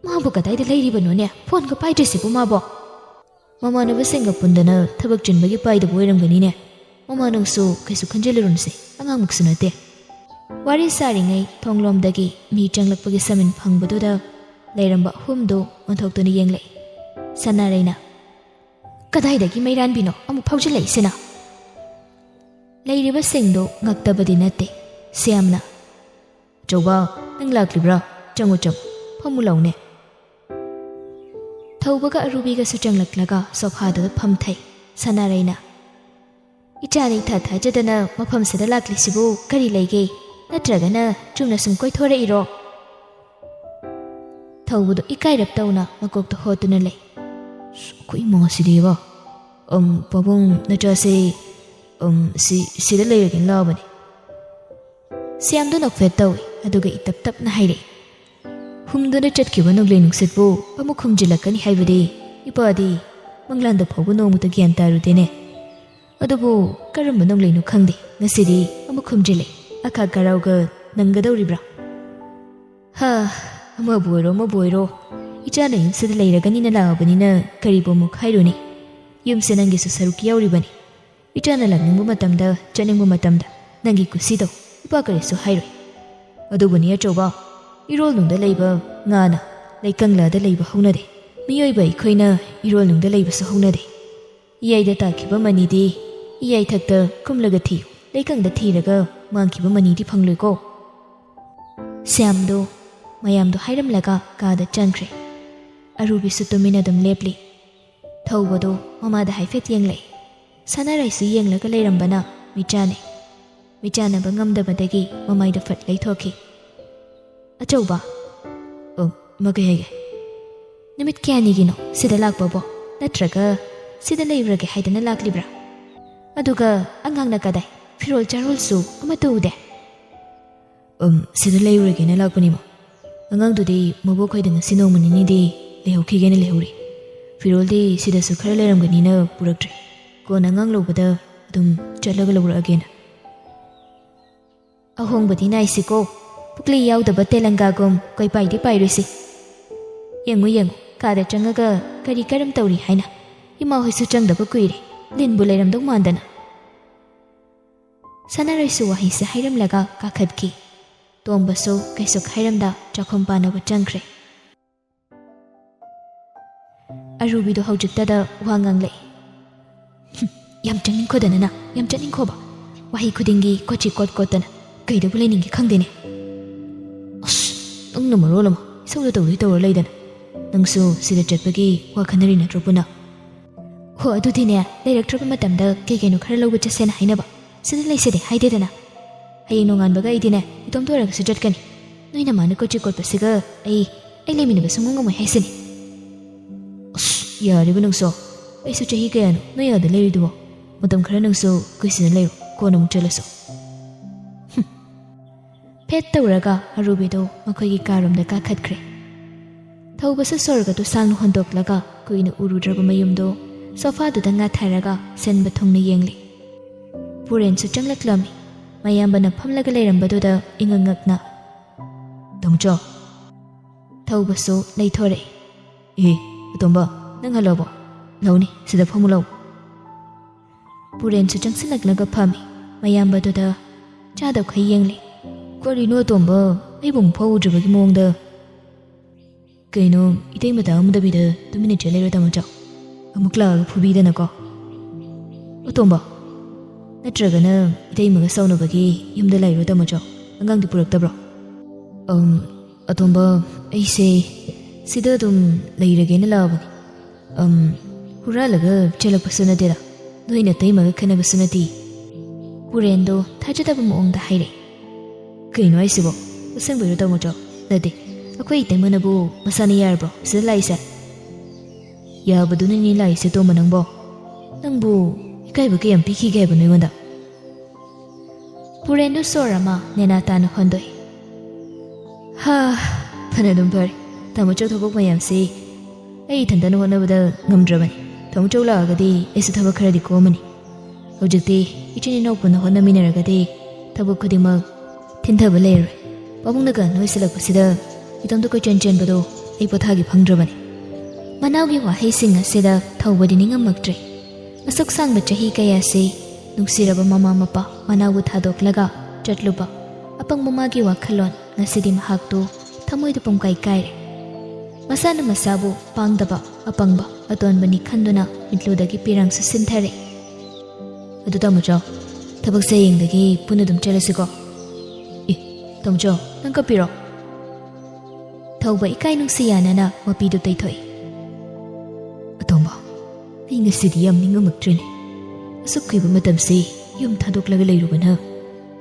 ꯃꯥꯕꯨ ꯀꯗꯥꯏꯗ ꯂꯩꯔꯤꯕꯅꯣꯅꯦ? ꯐꯣꯟꯒ ꯄꯥꯏꯗ꯭ꯔꯤꯁꯤꯕꯨ ꯃꯥꯕꯣ?" ꯃꯃꯥꯟꯅꯕꯁꯤꯡꯒ ꯄꯨꯟꯗꯅ ꯊꯕꯛ ꯆꯤꯟꯕꯒꯤ ꯄꯥꯏꯗꯕ ꯑꯣꯏꯔꯝꯒꯅꯤꯅꯦ꯫ ꯃꯃꯥ, ꯅꯪꯁꯨ ꯀꯩꯁꯨ ꯈꯟꯖꯤꯜꯂꯨꯔꯨꯅꯨꯁꯦ, ꯑꯉꯥꯡꯃꯛꯁꯨ ꯅꯠꯇꯦ꯫ ꯋꯥꯔꯤ ꯁꯥꯔꯤꯉꯩ ꯊꯣꯡꯂꯣꯝꯗꯒꯤ ꯃꯤ ꯆꯪꯂꯛꯄꯒꯤ ꯁꯃꯤꯟ ꯐꯪꯕꯗꯨꯗ ꯂꯩꯔꯝꯕ ꯑꯍꯨꯝꯗꯨ ꯑꯣꯟꯊꯣꯛꯇꯨꯅ ꯌꯦꯡꯂꯛꯏ꯫ ꯁꯅꯥꯔꯩꯅ, "ꯀꯗꯥꯏꯗꯒꯤ ꯃꯩꯔꯥꯟꯕꯤꯅꯣ ꯑꯃꯨꯛ ꯐꯥꯎꯖꯤꯜꯂꯛꯏꯁꯤꯅ?" ꯂꯩꯔꯤꯕꯁꯤꯡꯗꯨ ꯉꯛꯇꯕꯗꯤ ꯅꯠꯇꯦ꯫ ꯁ꯭ꯌꯥꯝꯅ, "ꯑꯆꯧꯕ, ꯅꯪ ꯂꯥꯛꯂꯤꯕ꯭ꯔꯥ? ꯆꯪꯉꯨ, ꯆꯪꯉꯨ, ꯐꯝꯃꯨ ꯂꯥꯎꯅꯦ꯫" ꯊꯧꯕꯒ ꯑꯔꯨꯕꯤꯒꯁꯨ ꯆꯪꯂꯛꯂꯒ ꯁꯣꯐꯥꯗꯨꯗ ꯐꯝꯊꯩ꯫ ꯁꯅꯥꯔꯩꯅ, "ꯏꯆꯥꯅ ꯏꯊꯥ ꯊꯥꯖꯗꯅ ꯃꯐꯝꯁꯤꯗ ꯂꯥꯛꯂꯤꯁꯤꯕꯨ ꯀꯔꯤ ꯂꯩꯒꯦ? ꯅꯠꯇ꯭ꯔꯒꯅ ꯆꯨꯝꯅ ꯁꯨꯝ ꯀꯣꯏꯊꯣꯔꯛꯏꯔꯣ?" ꯊꯧꯕꯗꯨ ꯏꯀꯥꯏꯔꯞ ꯇꯧꯅ ꯃꯀꯣꯛꯇ ꯍꯣꯠꯇꯨꯅ ꯂꯩ꯫ "ꯑꯁ, ꯑꯩꯈꯣꯏ ꯏꯃꯥꯁꯤꯗꯤꯕ꯫ ꯑꯝ, ꯄꯥꯕꯨꯡ, ꯅꯆꯥꯁꯦ, ꯑꯝ, ꯁꯤ, ꯁꯤꯗ ꯂꯩꯔꯒꯦꯅ ꯂꯥꯛꯑꯕꯅꯤ꯫" ꯁ꯭ꯌꯥꯝꯗꯨ ꯅꯣꯛꯐꯦꯠ ꯇꯧꯏ, ꯑꯗꯨꯒ ꯏꯇꯞ ꯇꯞꯅ ꯍꯥꯏꯔꯛꯏ, "ꯍꯨꯝꯗꯨꯅ ꯆꯠꯈꯤꯕ ꯅꯣꯡꯂꯩ ꯅꯨꯡꯁꯤꯠꯄꯨ ꯑꯃꯨꯛ ꯍꯨꯝꯖꯤꯜꯂꯛꯀꯅꯤ ꯍꯥꯏꯕꯗꯤ ꯏꯄꯥꯗꯤ ꯃꯪꯂꯥꯟꯗ ꯐꯥꯎꯕ ꯅꯣꯡꯃꯇ ꯒ꯭ꯌꯥꯟ ꯇꯥꯔꯨꯗꯦꯅꯦ꯫ ꯑꯗꯨꯕꯨ ꯀꯔꯝꯕ ꯅꯣꯡꯂꯩꯅꯣ ꯈꯪꯗꯦ, ꯉꯁꯤꯗꯤ ꯑꯃꯨꯛ ꯍꯨꯝꯖꯤꯜꯂꯦ꯫ ꯑꯈꯥꯛ ꯑꯔꯥꯎꯒ ꯅꯪꯒꯗꯧꯔꯤꯕ꯭ꯔꯥ?" "ꯍꯥ, ꯑꯃꯕꯨ ꯑꯣꯏꯔꯣ ꯑꯃꯕꯨ ꯑꯣꯏꯔꯣ, ꯏꯆꯥꯅ ꯌꯨꯝꯁꯤꯗ ꯂꯩꯔꯒꯅꯤꯅ ꯂꯥꯛꯑꯕꯅꯤꯅ ꯀꯔꯤꯕꯨ ꯑꯃꯨꯛ ꯍꯥꯏꯔꯨꯅꯤ? ꯌꯨꯝꯁꯦ ꯅꯪꯒꯤꯁꯨ ꯁꯔꯨꯛ ꯌꯥꯎꯔꯤꯕꯅꯤ꯫ ꯏꯆꯥꯅ ꯂꯥꯛꯅꯤꯡꯕ ꯃꯇꯝꯗ, ꯆꯠꯅꯤꯡꯕ ꯃꯇꯝꯗ ꯅꯪꯒꯤ ꯀꯨꯁꯤꯗꯣ ꯏꯄꯥ ꯀꯔꯤꯁꯨ ꯍꯥꯏꯔꯣꯏ꯫ ꯑꯗꯨꯕꯨꯅꯤ ꯑꯆꯧꯕ, ꯏꯔꯣꯜꯅꯨꯡꯗ ꯂꯩꯕ ꯉꯥꯅ ꯂꯩꯀꯪꯂꯥꯗ ꯂꯩꯕ ꯍꯧꯅꯗꯦ꯫ ꯃꯤꯑꯣꯏꯕ ꯑꯩꯈꯣꯏꯅ ꯏꯔꯣꯜꯅꯨꯡꯗ ꯂꯩꯕꯁꯨ ꯍꯧꯅꯗꯦ꯫ ꯏꯌꯥꯏꯗ ꯇꯥꯈꯤꯕ ꯃꯅꯤꯗꯤ ꯏꯌꯥꯏꯊꯛꯇ ꯀꯨꯝꯂꯒ ꯊꯤꯌꯨ, ꯂꯩꯀꯪꯗ ꯊꯤꯔꯒ ꯃꯥꯡꯈꯤꯕ ꯃꯅꯤꯗꯤ ꯐꯪꯂꯣꯏꯀꯣ꯫ ꯁ꯭ꯌꯥꯝꯗꯣ ꯃꯌꯥꯝꯗꯣ ꯍꯥꯏꯔꯝꯂꯒ ꯀꯥꯗ ꯆꯪꯈ꯭ꯔꯦ꯫ ꯑꯔꯨꯕꯤꯁꯨ ꯇꯨꯃꯤꯟꯅ ꯑꯗꯨꯝ ꯂꯦꯞꯂꯤ꯫ ꯊꯧꯕꯗꯣ ꯃꯃꯥꯗ ꯍꯥꯏꯐꯦꯠ ꯌꯦꯡꯂꯛꯏ꯫ ꯁꯅꯥꯔꯩꯁꯨ ꯌꯦꯡꯂꯒ ꯂꯩꯔꯝꯕꯅ ꯃꯤꯆꯥꯅꯩ꯫ ꯃꯤꯆꯥꯟꯅꯕ ꯉꯝꯗꯕꯗꯒꯤ ꯃꯃꯥꯏꯗ ꯐꯠ ꯂꯩꯊꯣꯛꯈꯤ꯫ "ꯑꯆꯧꯕ!" "ꯑꯣ, ꯏꯃꯥ, ꯀꯩ ꯍꯥꯏꯒꯦ?" "ꯅꯨꯃꯤꯠ ꯀꯌꯥꯅꯤꯒꯤꯅꯣ ꯁꯤꯗ ꯂꯥꯛꯄꯕꯣ? ꯅꯠꯇ꯭ꯔꯒ ꯁꯤꯗ ꯂꯩꯔꯨꯔꯒꯦ ꯍꯥꯏꯗꯅ ꯂꯥꯛꯂꯤꯕ꯭ꯔꯥ? ꯑꯗꯨꯒ ꯑꯉꯥꯡꯅ ꯀꯗꯥꯏ? ꯐꯤꯔꯣꯜ ꯆꯥꯔꯣꯜꯁꯨ ꯑꯃꯠꯇ ꯎꯗꯦ꯫" "ꯎꯝ, ꯁꯤꯗ ꯂꯩꯔꯨꯔꯒꯦꯅ ꯂꯥꯛꯄꯅꯤꯃ꯫ ꯑꯉꯥꯡꯗꯨꯗꯤ ꯃꯕꯣꯛ ꯈꯣꯏꯗ ꯉꯁꯤ ꯅꯣꯡꯃ ꯅꯤꯅꯤꯗꯤ ꯂꯩꯍꯧꯈꯤꯒꯦꯅ ꯂꯩꯍꯧꯔꯤ꯫ ꯐꯤꯔꯣꯜꯗꯤ ꯁꯤꯗꯁꯨ ꯈꯔ ꯂꯩꯔꯝꯒꯅꯤꯅ ꯄꯨꯔꯛꯇ꯭ꯔꯦ꯫ ꯀꯣꯟꯅ ꯑꯉꯥꯡ ꯂꯧꯕꯗ ꯑꯗꯨꯝ ꯆꯠꯂꯒ ꯂꯧꯔꯛꯑꯒꯦꯅ꯫" ꯑꯍꯣꯡꯕꯗꯤ ꯅꯥꯏꯁꯤꯀꯣ꯫ ꯄꯨꯛꯂꯤ ꯌꯥꯎꯗꯕ ꯇꯦꯂꯪꯒꯥꯒꯨꯝ ꯀꯣꯏꯄꯥꯏꯗꯤ ꯄꯥꯏꯔꯨꯁꯤ꯫ ꯌꯦꯡꯉꯨ, ꯌꯦꯡꯉꯨ, ꯀꯥꯗ ꯆꯪꯉꯒ ꯀꯔꯤ ꯀꯔꯝ ꯇꯧꯔꯤ ꯍꯥꯏꯅ꯫ ꯏꯃꯥ ꯍꯣꯏꯁꯨ ꯆꯪꯗꯕ ꯀꯨꯏꯔꯦ꯫ ꯂꯤꯟꯕꯨ ꯂꯩꯔꯝꯗꯧ ꯃꯥꯟꯗꯅ꯫ ꯁꯅꯥꯔꯩꯁꯨ ꯋꯥꯍꯩꯁꯦ ꯍꯥꯏꯔꯝꯂꯒ ꯀꯥꯈꯠꯈꯤ꯫ ꯇꯣꯝꯕꯁꯨ ꯀꯩꯁꯨ ꯈꯥꯏꯔꯝꯗ ꯆꯥꯛꯈꯨꯝ ꯄꯥꯅꯕ ꯆꯪꯈ꯭ꯔꯦ꯫ ꯑꯔꯨꯕꯤꯗꯣ ꯍꯧꯖꯤꯛꯇꯗ ꯋꯥ ꯉꯥꯡꯂꯛꯏ꯫ "ꯍꯨꯝ, ꯌꯥꯝ ꯆꯠꯅꯤꯡꯈꯣꯗꯅ ꯅꯪ, ꯌꯥꯝ ꯆꯠꯅꯤꯡꯈꯣꯕ꯫ ꯋꯥꯍꯩ ꯈꯨꯗꯤꯡꯒꯤ ꯀꯣꯆꯤ ꯀꯣꯠ ꯀꯣꯠꯇꯅ ꯀꯩꯗꯕꯨ ꯂꯩꯅꯤꯡꯒꯦ ꯈꯪꯗꯦꯅꯦ꯫ ꯑꯁ, ꯅꯪꯅ ꯃꯔꯣꯜ ꯑꯃ ꯏꯁꯧꯗ ꯇꯧꯗꯣꯏ ꯇꯧꯔ ꯂꯩꯗꯅ꯫ ꯅꯪꯁꯨ ꯁꯤꯗ ꯆꯠꯄꯒꯤ ꯋꯥ ꯈꯟꯅꯔꯤ ꯅꯠꯇ꯭ꯔꯣ ꯄꯨꯟꯅ?" "ꯍꯣ, ꯑꯗꯨꯗꯤꯅꯦ, ꯂꯩꯔꯛꯇ꯭ꯔꯕ ꯃꯇꯝꯗ ꯀꯩ ꯀꯩꯅꯣ ꯈꯔ ꯂꯧꯕ ꯆꯠꯁꯦꯅ ꯍꯥꯏꯅꯕ꯫ ꯁꯤꯗ ꯂꯩꯁꯦꯗꯤ ꯍꯥꯏꯗꯦꯗꯅ꯫ ꯍꯌꯦꯡ ꯅꯣꯡꯉꯥꯟꯕꯒ ꯑꯩꯗꯤꯅꯦ, ꯏꯇꯣꯝꯇ ꯑꯣꯏꯔꯒꯁꯨ ꯆꯠꯀꯅꯤ꯫ ꯅꯣꯏ ꯅꯃꯥꯅ ꯀꯣꯆꯤ ꯀꯣꯠꯄꯁꯤꯒ ꯑꯩ, ꯑꯩ ꯂꯩꯃꯤꯟꯅꯕ ꯁꯨꯡꯉꯝ ꯉꯝꯃꯣꯏ ꯍꯥꯏꯁꯤꯅꯤ꯫" "ꯑꯁ, ꯌꯥꯔꯤꯕ ꯅꯪꯁꯨ꯫ ꯑꯩꯁꯨ ꯆꯍꯤ ꯀꯌꯥꯅꯣ ꯅꯣꯏ ꯑꯥꯗ ꯂꯩꯔꯤꯗꯨꯕꯣ? ꯃꯇꯝ ꯈꯔ ꯅꯪꯁꯨ ꯑꯩꯈꯣꯏ ꯁꯤꯗ ꯂꯩꯔꯣ, ꯀꯣꯟꯅ ꯑꯃꯨꯛ ꯆꯠꯂꯁꯨ꯫" ꯍꯨꯝ꯫ ꯐꯦꯠ ꯇꯧꯔꯒ ꯑꯔꯨꯕꯤꯗꯣ ꯃꯈꯣꯏꯒꯤ ꯀꯥꯔꯣꯝꯗ ꯀꯥꯈꯠꯈ꯭ꯔꯦ꯫ ꯊꯧꯕꯁꯨ ꯁꯣꯔꯒꯗꯨ ꯁꯥꯡꯅ ꯍꯣꯟꯗꯣꯛꯂꯒ ꯀꯨꯏꯅ ꯎꯔꯨꯗ꯭ꯔꯕ ꯃꯌꯨꯝꯗꯣ ꯁꯣꯐꯥꯗꯨꯗ ꯉꯥꯊꯔꯒ ꯁꯤꯟꯕ ꯊꯨꯡꯅ ꯌꯦꯡꯂꯤ꯫ ꯄꯨꯔꯦꯟꯁꯨ ꯆꯪꯂꯛꯂꯝꯃꯤ꯫ ꯃꯌꯥꯝꯕꯅ ꯐꯝꯂꯒ ꯂꯩꯔꯝꯕꯗꯨꯗ ꯏꯉꯛ ꯉꯛꯅ, "ꯇꯥꯃꯣꯆꯧ!" ꯊꯧꯕꯁꯨ ꯂꯩꯊꯣꯔꯛꯏ꯫ "ꯑꯦ, ꯑꯇꯣꯝꯕ, ꯅꯪ ꯍꯜꯂꯛꯑꯕꯣ? ꯂꯥꯎꯅꯦ, ꯁꯤꯗ ꯐꯝꯃꯨ ꯂꯥꯎ꯫" ꯄꯨꯔꯦꯟꯁꯨ ꯆꯪꯁꯤꯜꯂꯛꯂꯒ ꯐꯝꯃꯤ꯫ ꯃꯌꯥꯝꯕꯗꯨꯗ ꯆꯥꯗꯕꯈꯩ ꯌꯦꯡꯂꯤ꯫ "ꯀꯔꯤꯅꯣ ꯑꯇꯣꯝꯕ, ꯑꯩꯕꯨ ꯑꯃꯨꯛ ꯐꯥꯎ ꯎꯗ꯭ꯔꯤꯕꯒꯤ ꯃꯑꯣꯡꯗ?" ꯀꯩꯅꯣ, ꯏꯇꯩꯃ ꯇꯥꯛꯑꯝꯗꯕꯤꯗ ꯇꯨꯃꯤꯟꯅ ꯆꯦꯜ ꯂꯩꯔꯣ ꯇꯥꯃꯣꯆꯧ? ꯑꯃꯨꯛ ꯂꯥꯛꯑꯒ ꯐꯨꯕꯤꯗꯅꯀꯣ꯫ ꯑꯇꯣꯝꯕ, ꯅꯠꯇ꯭ꯔꯒꯅ ꯏꯇꯩꯃꯒ ꯁꯥꯎꯅꯕꯒꯤ ꯌꯨꯝꯗ ꯂꯩꯔꯣ ꯇꯥꯃꯣꯆꯧ? ꯑꯉꯥꯡꯗꯤ ꯄꯨꯔꯛꯇꯕ꯭ꯔꯣ? ꯑꯝ, ꯑꯇꯣꯝꯕ, ꯑꯩꯁꯦ ꯁꯤꯗ ꯑꯗꯨꯝ ꯂꯩꯔꯒꯦꯅ ꯂꯥꯛꯑꯕꯅꯤ꯫ ꯑꯝ, ꯍꯨꯔꯥꯜꯂꯒ ꯆꯦꯜꯂꯛꯄꯁꯨ ꯅꯠꯇꯦꯗ, ꯅꯣꯏ ꯅꯇꯩꯃꯒ ꯈꯠꯅꯕꯁꯨ ꯅꯠꯇꯦ꯫ ꯄꯨꯔꯦꯟꯗꯣ ꯊꯥꯖꯗꯕ ꯃꯑꯣꯡꯗ ꯍꯥꯏꯔꯦ꯫ ꯀꯩꯅꯣ ꯍꯥꯏꯁꯤꯕꯣ? ꯑꯁꯦꯡꯕꯩꯔꯣ ꯇꯥꯃꯣꯆꯧ? ꯅꯠꯇꯦ, ꯑꯩꯈꯣꯏ ꯏꯇꯩꯃꯅꯕꯨ ꯃꯁꯥꯅ ꯌꯥꯔꯕ꯭ꯔꯣ ꯁꯤꯗ ꯂꯥꯛꯏꯁꯦ? ꯌꯥꯕꯗꯨꯅꯅꯤ ꯂꯥꯛꯏꯁꯦ ꯇꯣꯝꯕ ꯅꯪꯕꯣ꯫ ꯅꯪꯕꯨ ꯏꯀꯥꯏꯕ ꯀꯌꯥꯝ ꯄꯤꯈꯤꯒꯦ ꯍꯥꯏꯕꯅꯣ ꯑꯩꯉꯣꯟꯗ? ꯄꯨꯔꯦꯟꯗꯨ ꯁꯣꯔ ꯑꯃ ꯅꯦꯅꯥ ꯇꯥꯅ ꯍꯣꯟꯗꯣꯛꯏ꯫ ꯍꯥ, ꯐꯅ ꯑꯗꯨꯝ ꯐꯔꯦ꯫ ꯇꯥꯃꯣꯆꯧ ꯊꯕꯛ ꯃꯌꯥꯝꯁꯤ ꯑꯩ ꯏꯊꯟꯇꯅ ꯍꯣꯠꯅꯕꯗ ꯉꯝꯗ꯭ꯔꯕꯅꯤ꯫ ꯇꯥꯃꯣꯆꯧ ꯂꯥꯛꯑꯒꯗꯤ ꯑꯩꯁꯨ ꯊꯕꯛ ꯈꯔꯗꯤ ꯀꯣꯝꯃꯅꯤ꯫ ꯍꯧꯖꯤꯛꯇꯤ ꯏꯆꯤꯟ ꯏꯅꯥꯎ ꯄꯨꯟꯅ ꯍꯣꯠꯅꯃꯤꯟꯅꯔꯒꯗꯤ ꯊꯕꯛ ꯈꯨꯗꯤꯡꯃꯛ ꯊꯤꯟꯊꯕ ꯂꯩꯔꯔꯣꯏ꯫ ꯄꯥꯕꯨꯡꯅꯒ ꯅꯣꯏꯁꯤꯜꯂꯛꯄꯁꯤꯗ ꯏꯇꯣꯝꯇ ꯀꯣꯏꯆꯦꯟ ꯆꯦꯟꯕꯗꯣ ꯑꯩ ꯄꯣꯊꯥꯒꯦ ꯐꯪꯗ꯭ꯔꯕꯅꯤ꯫ ꯃꯅꯥꯎꯒꯤ ꯋꯥꯍꯩꯁꯤꯡ ꯑꯁꯤꯗ ꯊꯧꯕꯗꯤ ꯅꯤꯡꯉꯝꯃꯛꯇ꯭ꯔꯦ꯫ ꯑꯁꯨꯛ ꯁꯥꯡꯕ ꯆꯍꯤ ꯀꯌꯥꯁꯤ ꯅꯨꯡꯁꯤꯔꯕ ꯃꯃꯥ ꯃꯄꯥ ꯃꯅꯥꯎꯕꯨ ꯊꯥꯗꯣꯛꯂꯒ ꯆꯠꯂꯨꯕ ꯑꯄꯪꯕ ꯃꯥꯒꯤ ꯋꯥꯈꯜꯂꯣꯟ ꯉꯁꯤꯗꯤ ꯃꯍꯥꯛꯇꯨ ꯊꯃꯣꯏꯗ ꯄꯨꯝꯀꯥꯏ ꯀꯥꯏꯔꯦ꯫ ꯃꯁꯥꯅ ꯃꯁꯥꯕꯨ ꯄꯥꯡꯗꯕ, ꯑꯄꯪꯕ, ꯑꯇꯣꯟꯕꯅꯤ ꯈꯟꯗꯨꯅ ꯃꯤꯠꯂꯨꯗꯒꯤ ꯄꯤꯔꯥꯡꯁꯨ ꯁꯤꯟꯊꯔꯦ꯫ ꯑꯗꯨ ꯇꯥꯃꯣꯆꯧ, ꯊꯕꯛꯁꯦ ꯍꯌꯦꯡꯗꯒꯤ ꯄꯨꯟꯅ ꯑꯗꯨꯝ ꯆꯠꯂꯁꯤꯀꯣ? ꯑꯦ, ꯇꯥꯃꯣꯆꯧ, ꯅꯪ ꯀꯞꯄꯤꯔꯣ? ꯊꯧꯕ ꯏꯀꯥꯏ ꯅꯨꯡꯁꯤ ꯌꯥꯅꯅ ꯃꯄꯤꯗꯨ ꯇꯩꯊꯣꯛꯏ꯫ ꯑꯇꯣꯝꯕ, ꯑꯩ ꯉꯁꯤꯗꯤ ꯌꯥꯝ ꯅꯤꯡꯉꯝꯃꯛꯇ꯭ꯔꯦꯅꯦ꯫ ꯑꯁꯨꯛ ꯀꯨꯏꯕ ꯃꯇꯝꯁꯤ ꯌꯨꯝ ꯊꯥꯗꯣꯛꯂꯒ ꯂꯩꯔꯨꯕꯅ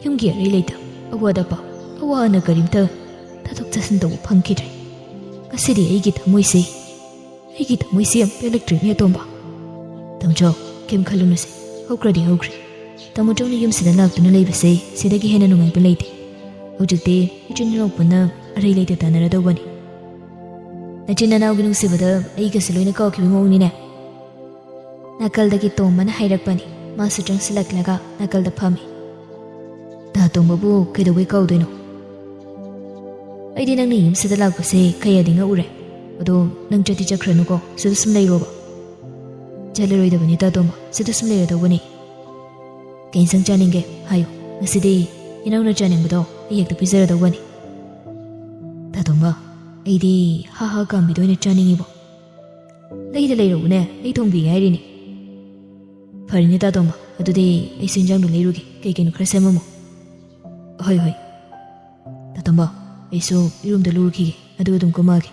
ꯌꯨꯝꯒꯤ ꯑꯔꯩ ꯂꯩꯇ, ꯑꯋꯥꯠ ꯑꯄꯥ, ꯑꯋꯥ ꯑꯅꯥ ꯀꯔꯤꯝꯇ ꯊꯥꯗꯣꯛ ꯆꯥꯁꯤꯟ ꯇꯧꯕ ꯐꯪꯈꯤꯗ꯭ꯔꯦ꯫ ꯉꯁꯤꯗꯤ ꯑꯩꯒꯤ ꯊꯃꯣꯏꯁꯤ, ꯑꯩꯒꯤ ꯊꯃꯣꯏꯁꯤ ꯌꯥꯝ ꯄꯦꯜꯂꯛꯇ꯭ꯔꯦꯅꯦ ꯑꯇꯣꯝꯕ꯫ ꯇꯥꯃꯣꯆꯧ, ꯀꯩꯝ ꯈꯜꯂꯨꯅꯨꯁꯦ, ꯍꯧꯈ꯭ꯔꯗꯤ ꯍꯧꯈ꯭ꯔꯦ꯫ ꯇꯥꯃꯣꯆꯧꯅ ꯌꯨꯝꯁꯤꯗ ꯂꯥꯛꯇꯨꯅ ꯂꯩꯕꯁꯦ ꯁꯤꯗꯒꯤ ꯍꯦꯟꯅ ꯅꯨꯡꯉꯥꯏꯕ ꯂꯩꯇꯦ꯫ ꯍꯧꯖꯤꯛꯇꯤ ꯏꯆꯤꯟ ꯏꯅꯥꯎ ꯄꯨꯟꯅ ꯑꯔꯩ ꯂꯩꯇ ꯇꯥꯟꯅꯔꯗꯧꯕꯅꯤ꯫ ꯅꯆꯤꯟ ꯅꯅꯥꯎꯒꯤ ꯅꯨꯡꯁꯤꯕꯗ ꯑꯩꯒꯁꯦ ꯂꯣꯏꯅ ꯀꯥꯎꯈꯤꯕ ꯃꯑꯣꯡꯅꯤꯅꯦ꯫ ꯅꯥꯀꯜꯗꯒꯤ ꯇꯣꯝꯕꯅ ꯍꯥꯏꯔꯛꯄꯅꯤ꯫ ꯃꯥꯁꯨ ꯆꯪꯁꯤꯜꯂꯛꯂꯒ ꯅꯥꯀꯜꯗ ꯐꯝꯃꯤ꯫ ꯇꯥ ꯇꯣꯝꯕꯕꯨ ꯀꯩꯗꯧꯕꯩ ꯀꯥꯎꯗꯣꯏꯅꯣ? ꯑꯩꯗꯤ ꯅꯪꯅ ꯌꯨꯝꯁꯤꯗ ꯂꯥꯛꯄꯁꯦ ꯀꯌꯥꯗꯤ ꯉꯛꯎꯔꯦ꯫ ꯑꯗꯣ ꯅꯪ ꯆꯠꯇꯤ ꯆꯠꯈ꯭ꯔꯅꯨꯀꯣ, ꯁꯤꯗ ꯁꯨꯝ ꯂꯩꯔꯣꯕ꯫ ꯆꯠꯂꯔꯣꯏꯗꯕꯅꯤ ꯇꯥ ꯇꯣꯝꯕ, ꯁꯤꯗ ꯁꯨꯝ ꯂꯩꯔꯗꯧꯕꯅꯤ꯫ ꯀꯩ ꯏꯟꯁꯥꯡ ꯆꯥꯅꯤꯡꯒꯦ ꯍꯥꯏꯌꯨ, ꯉꯁꯤꯗꯤ ꯏꯅꯥꯎꯅ ꯆꯥꯅꯤꯡꯕꯗꯣ ꯑꯩ ꯍꯦꯛꯇ ꯄꯤꯖꯔꯗꯧꯕꯅꯤ꯫ ꯇꯥ ꯇꯣꯝꯕ, ꯑꯩꯗꯤ ꯍꯥ ꯍꯥ ꯀꯥꯝꯕꯤꯗꯣ ꯑꯣꯏꯅ ꯆꯥꯅꯤꯡꯉꯤꯕꯣ꯫ ꯂꯩꯗ ꯂꯩꯔꯛꯎꯅꯦ, ꯑꯩ ꯊꯣꯡꯕꯤꯒꯦ ꯍꯥꯏꯔꯤꯅꯦ꯫ ꯐꯔꯦꯅꯦ ꯇꯥꯇꯣꯝꯕ, ꯑꯗꯨꯗꯤ ꯑꯩꯁꯨ ꯏꯟꯖꯥꯡꯗꯣ ꯂꯩꯔꯨꯒꯦ, ꯀꯩ ꯀꯩꯅꯣ ꯈꯔ ꯁꯦꯝꯃꯝꯃꯣ꯫ ꯍꯣꯏ ꯍꯣꯏ꯫ ꯇꯥꯇꯣꯝꯕ, ꯑꯩꯁꯨ ꯏꯔꯨꯝꯗ ꯂꯨꯔꯨꯈꯤꯒꯦ, ꯑꯗꯨꯒ ꯑꯗꯨꯝ ꯀꯨꯝꯃꯛꯑꯒꯦ꯫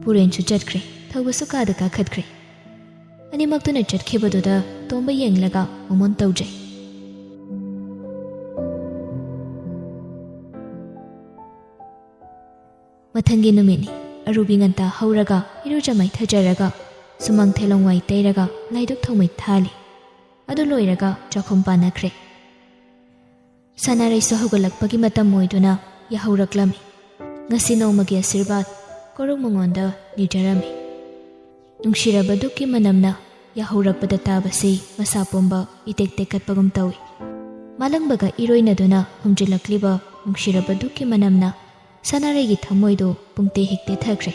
ꯄꯨꯔꯦꯟꯁꯨ ꯆꯠꯈ꯭ꯔꯦ, ꯊꯧꯕꯁꯨ ꯀꯥꯗ ꯀꯥꯈꯠꯈ꯭ꯔꯦ꯫ ꯑꯅꯤꯃꯛꯇꯨꯅ ꯆꯠꯈꯤꯕꯗꯨꯗ ꯇꯣꯝꯕ ꯌꯦꯡꯂꯒ ꯃꯣꯃꯣꯟ ꯇꯧꯖꯩ꯫ ꯃꯊꯪꯒꯤ ꯅꯨꯃꯤꯠꯅꯤ꯫ ꯑꯔꯨꯕꯤ ꯉꯟꯇꯥ ꯍꯧꯔꯒ ꯏꯔꯨꯖ ꯃꯥꯏꯊꯖꯔꯒ ꯁꯨꯃꯥꯡ ꯊꯦꯂꯣꯡ ꯋꯥꯏ ꯇꯩꯔꯒ ꯂꯥꯏꯗꯨꯛ ꯊꯥꯎꯃꯩ ꯊꯥꯜꯂꯤ꯫ ꯑꯗꯨ ꯂꯣꯏꯔꯒ ꯆꯥꯛꯈꯨꯝ ꯄꯥꯟꯅꯈ꯭ꯔꯦ꯫ ꯁꯅꯥꯔꯩꯁꯨ ꯍꯧꯒꯠꯂꯛꯄꯒꯤ ꯃꯇꯝ ꯑꯣꯏꯗꯨꯅ ꯌꯥꯍꯧꯔꯛꯂꯝꯃꯤ꯫ ꯉꯁꯤ ꯅꯣꯡꯃꯒꯤ ꯑꯁꯤꯔꯕꯥꯗ ꯀꯣꯔꯧ ꯃꯉꯣꯟꯗ ꯅꯤꯖꯔꯝꯃꯤ꯫ ꯅꯨꯡꯁꯤꯔꯕ ꯗꯨꯛꯀꯤ ꯃꯅꯝꯅ ꯌꯥꯍꯧꯔꯛꯄꯗ ꯇꯥꯕꯁꯤ ꯃꯁꯥ ꯄꯨꯝꯕ ꯏꯇꯦꯛ ꯇꯦꯛꯀꯠꯄꯒꯨꯝ ꯇꯧꯏ꯫ ꯃꯥꯂꯪꯕꯒ ꯏꯔꯣꯏꯅꯗꯨꯅ ꯍꯨꯝꯖꯤꯜꯂꯛꯂꯤꯕ ꯅꯨꯡꯁꯤꯔꯕ ꯗꯨꯛꯀꯤ ꯃꯅꯝꯅ ꯁꯅꯥꯔꯩꯒꯤ ꯊꯃꯣꯏꯗꯨ ꯄꯨꯡꯇꯦ ꯍꯦꯛ ꯇꯦꯊꯈ꯭ꯔꯦ꯫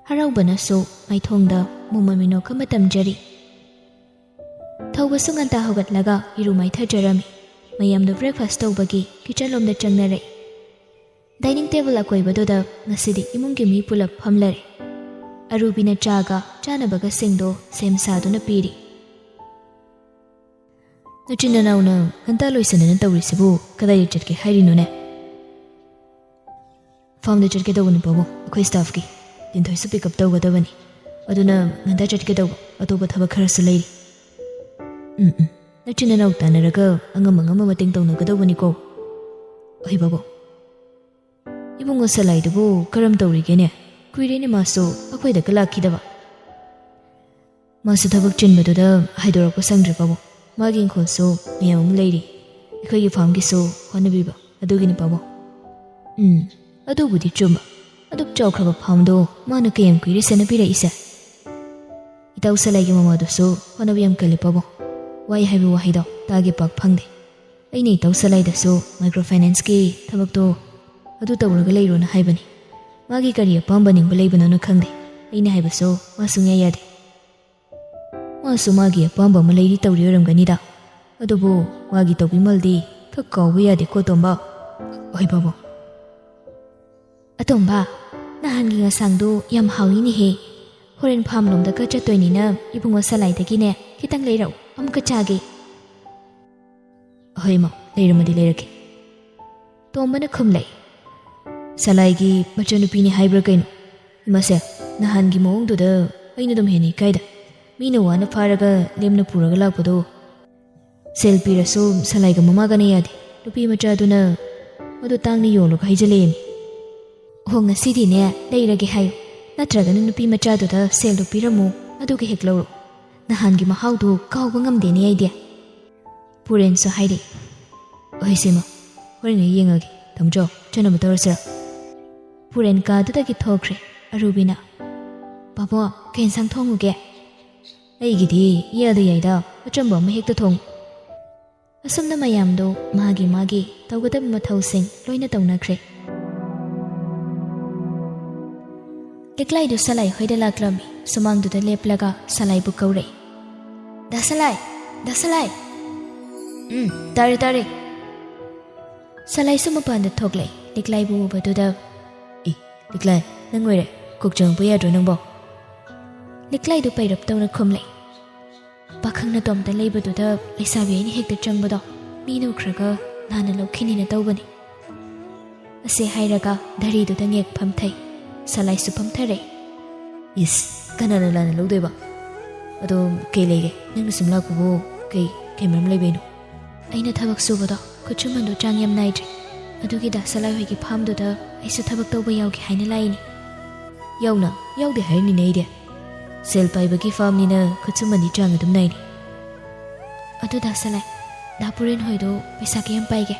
ꯍꯔꯥꯎꯕꯅꯁꯨ ꯃꯥꯏꯊꯣꯡꯗ ꯃꯨꯝꯃ ꯃꯤꯅꯣꯛ ꯑꯃ ꯇꯝꯖꯔꯤ꯫ ꯊꯧꯕꯁꯨ ꯉꯟꯇꯥ ꯍꯧꯒꯠꯂꯒ ꯏꯔꯨ ꯃꯥꯏꯊꯖꯔꯝꯃꯤ꯫ ꯃꯌꯥꯝꯗꯨ ꯕ꯭ꯔꯦꯛꯐꯥꯁ ꯇꯧꯕꯒꯤ ꯀꯤꯆꯟ ꯂꯣꯝꯗ ꯆꯪꯅꯔꯛꯏ꯫ ꯗꯥꯏꯅꯤꯡ ꯇꯦꯕꯜ ꯑꯀꯣꯏꯕꯗꯨꯗ ꯉꯁꯤꯗꯤ ꯏꯃꯨꯡꯒꯤ ꯃꯤ ꯄꯨꯂꯞ ꯐꯝꯂꯔꯦ꯫ ꯑꯔꯨꯕꯤꯅ ꯆꯥꯒ ꯆꯥꯅꯕꯒꯁꯤꯡꯗꯣ ꯁꯦꯝ ꯁꯥꯗꯨꯅ ꯄꯤꯔꯤ꯫ ꯅꯆꯤꯟ ꯅꯅꯥꯎꯅ ꯉꯟꯇꯥ ꯂꯣꯏꯁꯤꯟꯗꯅ ꯇꯧꯔꯤꯁꯤꯕꯨ ꯀꯗꯥꯏꯗ ꯆꯠꯀꯦ ꯍꯥꯏꯔꯤꯅꯣꯅꯦ? ꯐꯥꯔꯝꯗ ꯆꯠꯀꯦ ꯇꯧꯕꯅꯤ ꯄꯥꯕꯨꯡ, ꯑꯩꯈꯣꯏ ꯁ꯭ꯇꯥꯐꯀꯤ꯫ ꯂꯤꯟꯊꯣꯏꯁꯨ ꯄꯤꯛ ꯑꯞ ꯇꯧꯒꯗꯕꯅꯤ꯫ ꯑꯗꯨꯅ ꯉꯟꯇꯥ ꯆꯠꯀꯦ ꯇꯧꯕ, ꯑꯇꯣꯞꯄ ꯊꯕꯛ ꯈꯔꯁꯨ ꯂꯩꯔꯤ꯫ ꯎꯝ ꯎꯝ, ꯅꯆꯤꯟ ꯅꯅꯥꯎ ꯇꯥꯟꯅꯔꯒ ꯑꯉꯝ ꯑꯉꯝꯕ ꯃꯇꯦꯡ ꯇꯧꯅꯒꯗꯧꯕꯅꯤꯀꯣ꯫ ꯑꯩ ꯄꯥꯕꯨꯡ, ꯏꯕꯨꯡꯉꯣ ꯁꯂꯥꯏꯗꯨꯕꯨ ꯀꯔꯝ ꯇꯧꯔꯤꯒꯦꯅꯦ? ꯀꯨꯏꯔꯦꯅꯦ ꯃꯥꯁꯨ ꯑꯩꯈꯣꯏꯗꯒ ꯂꯥꯛꯈꯤꯗꯕ꯫ ꯃꯥꯁꯨ ꯊꯕꯛ ꯆꯤꯟꯕꯗꯨꯗ ꯍꯥꯏꯗꯣꯔꯛꯄ ꯁꯪꯗ꯭ꯔꯦ ꯄꯥꯕꯨꯡ꯫ ꯃꯥꯒꯤ ꯏꯪꯈꯣꯜꯁꯨ ꯃꯌꯥꯝ ꯑꯃ ꯂꯩꯔꯤ, ꯑꯩꯈꯣꯏꯒꯤ ꯐꯥꯔꯝꯒꯤꯁꯨ ꯍꯣꯠꯅꯕꯤꯕ, ꯑꯗꯨꯒꯤꯅꯤ ꯄꯥꯕꯨꯡ꯫ ꯎꯝ, ꯑꯗꯨꯕꯨꯗꯤ ꯆꯨꯝꯕ꯫ ꯑꯗꯨꯛ ꯆꯥꯎꯈ꯭ꯔꯕ ꯐꯥꯔꯝꯗꯣ ꯃꯥꯅ ꯀꯌꯥꯝ ꯀꯨꯏꯔꯦ ꯁꯦꯟꯅꯕꯤꯔꯛꯏꯁꯦ? ꯏꯇꯥꯎ ꯁꯂꯥꯏꯒꯤ ꯃꯃꯥꯗꯨꯁꯨ ꯍꯣꯠꯅꯕ ꯌꯥꯝ ꯀꯜꯂꯤ ꯄꯥꯕꯨꯡ꯫ ꯋꯥꯏ ꯍꯥꯏꯕ ꯋꯥꯍꯩꯗꯣ ꯇꯥꯒꯦ ꯄꯥꯛ ꯐꯪꯗꯦ꯫ ꯑꯩꯅ ꯏꯇꯥꯎ ꯁꯂꯥꯏꯗꯁꯨ ꯃꯥꯏꯀ꯭ꯔꯣ ꯐꯥꯏꯅꯥꯟꯁꯀꯤ ꯊꯕꯛꯇꯣ ꯑꯗꯨ ꯇꯧꯔꯒ ꯂꯩꯔꯣꯅ ꯍꯥꯏꯕꯅꯤ꯫ ꯃꯥꯒꯤ ꯀꯔꯤ ꯑꯄꯥꯝꯕ ꯅꯤꯡꯕ ꯂꯩꯕꯅꯣꯅ ꯈꯪꯗꯦ꯫ ꯑꯩꯅ ꯍꯥꯏꯕꯁꯨ ꯃꯥ ꯁꯨꯡꯌꯥ ꯌꯥꯗꯦ꯫ ꯃꯥꯁꯨ ꯃꯥꯒꯤ ꯑꯄꯥꯝꯕ ꯑꯃ ꯂꯩꯔꯤ ꯇꯧꯔꯤ ꯑꯣꯏꯔꯝꯒꯅꯤꯗ꯫ ꯑꯗꯨꯕꯨ ꯃꯥꯒꯤ ꯇꯧꯕꯤꯃꯜꯗꯤ ꯈꯔ ꯀꯥꯎꯕ ꯌꯥꯗꯦꯀꯣ ꯇꯣꯝꯕ꯫ ꯍꯣꯏ ꯄꯥꯕꯨꯡ꯫ ꯑꯇꯣꯝꯕ, ꯅꯍꯥꯟꯒꯤ ꯉꯁꯥꯡꯗꯨ ꯌꯥꯝ ꯍꯥꯎꯏꯅꯦꯍꯦ꯫ ꯍꯣꯔꯦꯟ ꯐꯥꯝꯂꯣꯝꯗꯒ ꯆꯠꯇꯣꯏꯅꯤꯅ ꯏꯕꯨꯡꯉꯣ ꯁꯂꯥꯏꯗꯒꯤꯅꯦ ꯈꯤꯇꯪ ꯂꯩꯔꯛꯎ, ꯑꯃꯨꯛꯀ ꯆꯥꯒꯦ꯫ "ꯍꯣꯏ ꯏꯃꯥ, ꯂꯩꯔꯝꯃꯗꯤ ꯂꯩꯔꯛꯀꯦ꯫" ꯇꯣꯝꯕꯅ ꯈꯨꯝꯂꯛꯏ꯫ "ꯁꯂꯥꯏꯒꯤ ꯃꯆꯟꯅꯨꯄꯤꯅꯤ ꯍꯥꯏꯕ꯭ꯔꯥ ꯀꯩꯅꯣ? ꯏꯃꯥꯁꯦ, ꯅꯍꯥꯟꯒꯤ ꯃꯑꯣꯡꯗꯨꯗ ꯑꯩꯅ ꯑꯗꯨꯝ ꯍꯦꯟꯅ ꯏꯀꯥꯏꯗ꯫ ꯃꯤꯅ ꯋꯥꯅ ꯐꯥꯔꯒ ꯂꯦꯝꯅ ꯄꯨꯔꯒ ꯂꯥꯛꯄꯗꯣ꯫ ꯁꯦꯜ ꯄꯤꯔꯁꯨ ꯁꯂꯥꯏꯒ ꯃꯃꯥꯒꯅ ꯌꯥꯗꯦ꯫ ꯅꯨꯄꯤ ꯃꯆꯥꯗꯨꯅ ꯃꯗꯨ ꯇꯥꯡꯅ ꯌꯣꯜꯂꯒ ꯍꯩꯖꯜꯂꯛꯑꯦꯃꯤ꯫ ꯑꯣ, ꯉꯁꯤꯗꯤꯅꯦ ꯂꯩꯔꯒꯦ ꯍꯥꯏꯌꯨ, ꯅꯠꯇ꯭ꯔꯒꯅ ꯅꯨꯄꯤ ꯃꯆꯥꯗꯨꯗ ꯁꯦꯜꯗꯣ ꯄꯤꯔꯝꯃꯨ, ꯑꯗꯨꯒ ꯍꯦꯛ ꯂꯧꯔꯣ꯫ ꯅꯍꯥꯟꯒꯤ ꯃꯍꯥꯎꯗꯨ ꯀꯥꯎꯕ ꯉꯝꯗꯦꯅꯦ ꯑꯩꯗꯤ꯫" ꯄꯨꯔꯦꯟꯁꯨ ꯍꯥꯏꯔꯛꯏ꯫ "ꯍꯣꯏ ꯁꯤꯃ, ꯍꯣꯔꯦꯟ ꯑꯩ ꯌꯦꯡꯉꯒꯦ꯫ ꯇꯥꯃꯣꯆꯧ, ꯆꯠꯅꯕ ꯇꯧꯔꯁꯤꯔ?" ꯄꯨꯔꯦꯟ ꯀꯥꯗꯨꯗꯒꯤ ꯊꯣꯛꯈ꯭ꯔꯦ꯫ ꯑꯔꯨꯕꯤꯅ, "ꯕꯥꯕꯣ, ꯀꯩ ꯌꯦꯟꯁꯥꯡ ꯊꯣꯡꯉꯨꯒꯦ?" "ꯑꯩꯒꯤꯗꯤ ꯏꯌꯥꯗ ꯌꯥꯏꯗ, ꯑꯆꯝꯕ ꯑꯃ ꯍꯦꯛꯇ ꯊꯣꯡ꯫" ꯑꯁꯨꯝꯅ ꯃꯌꯥꯝꯗꯣ ꯃꯥꯒꯤ ꯃꯥꯒꯤ ꯇꯧꯒꯗꯕ ꯃꯊꯧꯁꯤꯡ ꯂꯣꯏꯅ ꯇꯧꯅꯈ꯭ꯔꯦ꯫ ꯂꯤꯛꯂꯥꯏꯗꯨ ꯁꯂꯥꯏ ꯍꯣꯏꯗ ꯂꯥꯛꯂꯝꯃꯤ꯫ ꯁꯨꯃꯥꯡꯗꯨꯗ ꯂꯦꯞꯂꯒ ꯁꯂꯥꯏꯕꯨ ꯀꯧꯔꯛꯏ꯫ "ꯗꯥ ꯁꯂꯥꯏ! ꯗꯥ ꯁꯂꯥꯏ!" "ꯎꯝ, ꯇꯥꯔꯦ, ꯇꯥꯔꯦ꯫" ꯁꯂꯥꯏꯁꯨ ꯃꯄꯥꯟꯗ ꯊꯣꯛꯂꯛꯏ꯫ ꯂꯤꯛꯂꯥꯏꯕꯨ ꯎꯕꯗꯨꯗ, "ꯏ, ꯂꯤꯛꯂꯥꯏ, ꯅꯪ ꯑꯣꯏꯔꯦ? ꯀꯣꯛ ꯆꯪꯉꯛꯄ ꯌꯥꯗ꯭ꯔꯣ ꯅꯪꯕꯣ?" ꯂꯤꯛꯂꯥꯏꯗꯨ ꯄꯩꯔꯞ ꯇꯧꯅ ꯈꯨꯝꯂꯛꯏ꯫ "ꯄꯥꯈꯪ ꯅꯇꯣꯝꯇ ꯂꯩꯕꯗꯨꯗ ꯂꯩꯁꯥꯕꯤ ꯑꯩꯅ ꯍꯦꯛꯇ ꯆꯪꯕꯗꯣ ꯃꯤꯅ ꯎꯈ꯭ꯔꯒ ꯂꯥꯟꯅ ꯂꯧꯈꯤꯅꯤꯅ ꯇꯧꯕꯅꯤ꯫" ꯑꯁꯤ ꯍꯥꯏꯔꯒ ꯙꯔꯤꯗꯨꯗ ꯉꯦꯛ ꯐꯝꯊꯩ꯫ ꯁꯂꯥꯏꯁꯨ ꯐꯝꯊꯔꯦ꯫ "ꯏꯁ, ꯀꯅꯥꯅ ꯂꯥꯟꯅ ꯂꯧꯗꯣꯏꯕ? ꯑꯗꯣ ꯀꯩ ꯂꯩꯔꯦ? ꯅꯪꯅ ꯁꯨꯝ ꯂꯥꯛꯄꯕꯨ ꯀꯩ, ꯀꯩ ꯃꯔꯝ ꯂꯩꯕꯩꯅꯣ?" "ꯑꯩꯅ ꯊꯕꯛ ꯁꯨꯕꯗꯣ ꯈꯨꯠꯁꯨꯃꯟꯗꯣ ꯆꯥꯡ ꯌꯥꯝ ꯅꯥꯏꯗ꯭ꯔꯦ꯫ ꯑꯗꯨꯒꯤ ꯗꯥ ꯁꯂꯥꯏ ꯍꯣꯏꯒꯤ ꯐꯥꯝꯗꯨꯗ ꯑꯩꯁꯨ ꯊꯕꯛ ꯇꯧꯕ ꯌꯥꯎꯒꯦ ꯍꯥꯏꯅ ꯂꯥꯛꯏꯅꯤ꯫" "ꯌꯥꯎꯅ ꯌꯥꯎꯗꯦ ꯍꯥꯏꯔꯤꯅꯤꯅꯦ ꯑꯩꯗꯤ꯫ ꯁꯦꯜ ꯄꯥꯏꯕꯒꯤ ꯐꯥꯝꯅꯤꯅ ꯈꯨꯠꯁꯨꯃꯟꯗꯤ ꯆꯥꯡ ꯑꯗꯨꯝ ꯅꯥꯏꯅꯤ꯫" "ꯑꯗꯨ ꯗꯥ ꯁꯂꯥꯏ, ꯗꯥ ꯄꯨꯔꯦꯟ ꯍꯣꯏꯗꯣ ꯄꯩꯁꯥ ꯀꯌꯥꯝ ꯄꯥꯏꯒꯦ?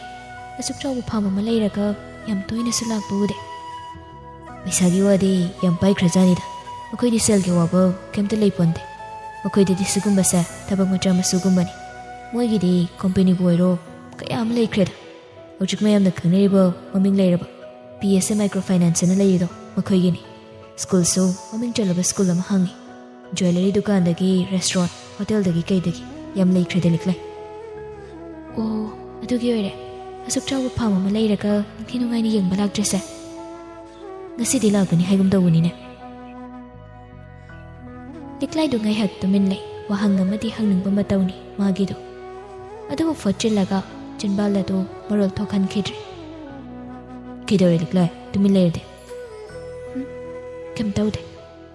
ꯑꯁꯨꯛ ꯆꯥꯎꯕ ꯐꯥꯝ ꯑꯃ ꯂꯩꯔꯒ ꯌꯥꯝ ꯇꯣꯏꯅꯁꯨ ꯂꯥꯛꯄ ꯎꯗꯦ꯫" "ꯄꯩꯁꯥꯒꯤ ꯋꯥꯗꯤ ꯌꯥꯝ ꯄꯥꯏꯈ꯭ꯔꯖꯥꯠꯅꯤꯗ꯫ ꯃꯈꯣꯏꯗꯤ ꯁꯦꯜꯒꯤ ꯑꯋꯥꯕ ꯀꯩꯝꯇ ꯂꯩꯄꯣꯟꯗꯦ꯫ ꯃꯈꯣꯏꯗꯗꯤ ꯁꯤꯒꯨꯝꯕꯁꯦ ꯊꯕꯛ ꯃꯆꯥ ꯃꯁꯨꯒꯨꯝꯕꯅꯤ꯫ ꯃꯣꯏꯒꯤꯗꯤ ꯀꯣꯝꯄꯦꯅꯤꯕꯨ ꯑꯣꯏꯔꯣ ꯀꯌꯥ ꯑꯃ ꯂꯩꯈ꯭ꯔꯦꯗ꯫ ꯍꯧꯖꯤꯛ ꯃꯌꯥꯝꯅ ꯈꯪꯅꯔꯤꯕ ꯃꯃꯤꯡ ꯂꯩꯔꯕ ꯄꯤ ꯑꯦꯁ ꯑꯦ ꯃꯥꯏꯀ꯭ꯔꯣ ꯐꯥꯏꯅꯥꯟꯁ ꯑꯅ ꯂꯩꯔꯤꯗꯣ ꯃꯈꯣꯏꯒꯤꯅꯤ꯫ ꯁ꯭ꯀꯨꯜꯁꯨ ꯃꯃꯤꯡ ꯆꯠꯂꯕ ꯁ꯭ꯀꯨꯜ ꯑꯃ ꯍꯥꯡꯉꯤ꯫ ꯖ꯭ꯋꯦꯂꯔꯤ ꯗꯨꯀꯥꯟꯗꯒꯤ, ꯔꯦꯁꯇꯨꯔꯦꯟꯠ, ꯍꯣꯇꯦꯜꯗꯒꯤ ꯀꯩꯗꯒꯤ ꯌꯥꯝ ꯂꯩꯈ꯭ꯔꯦꯗ ꯂꯤꯛꯂꯥꯏ꯫" "ꯑꯣ, ꯑꯗꯨꯒꯤ ꯑꯣꯏꯔꯦ꯫ ꯑꯁꯨꯛ ꯆꯥꯎꯕ ꯐꯥꯝ ꯑꯃ ꯂꯩꯔꯒ ꯅꯤꯡꯊꯤ ꯅꯨꯡꯉꯥꯏꯅ ꯌꯦꯡꯕ ꯂꯥꯛꯇ꯭ꯔꯤꯁꯦ꯫" ꯉꯁꯤꯗꯤ ꯂꯥꯛꯀꯅꯤ ꯍꯥꯏꯒꯨꯝ ꯇꯧꯕꯅꯤꯅꯦ꯫ ꯂꯤꯛꯂꯥꯏꯗꯨ ꯉꯥꯏꯍꯥꯛ ꯇꯨꯃꯤꯟ ꯂꯩ꯫ ꯋꯥꯍꯪ ꯑꯃꯗꯤ ꯍꯪꯅꯤꯡꯕ ꯃꯇꯧꯅꯤ ꯃꯥꯒꯤꯗꯨ꯫ ꯑꯗꯨꯕꯨ ꯐꯣꯠꯆꯤꯜꯂꯒ ꯆꯤꯟꯕꯥꯜ ꯑꯗꯨ ꯃꯔꯣꯜ ꯊꯣꯛꯍꯟꯈꯤꯗ꯭ꯔꯦ꯫ "ꯀꯩꯗꯧꯔꯦ ꯂꯤꯛꯂꯥꯏ? ꯇꯨꯃꯤꯟ ꯂꯩꯔꯗꯤ?" "ꯎꯝ, ꯀꯩꯝ ꯇꯧꯗꯦ꯫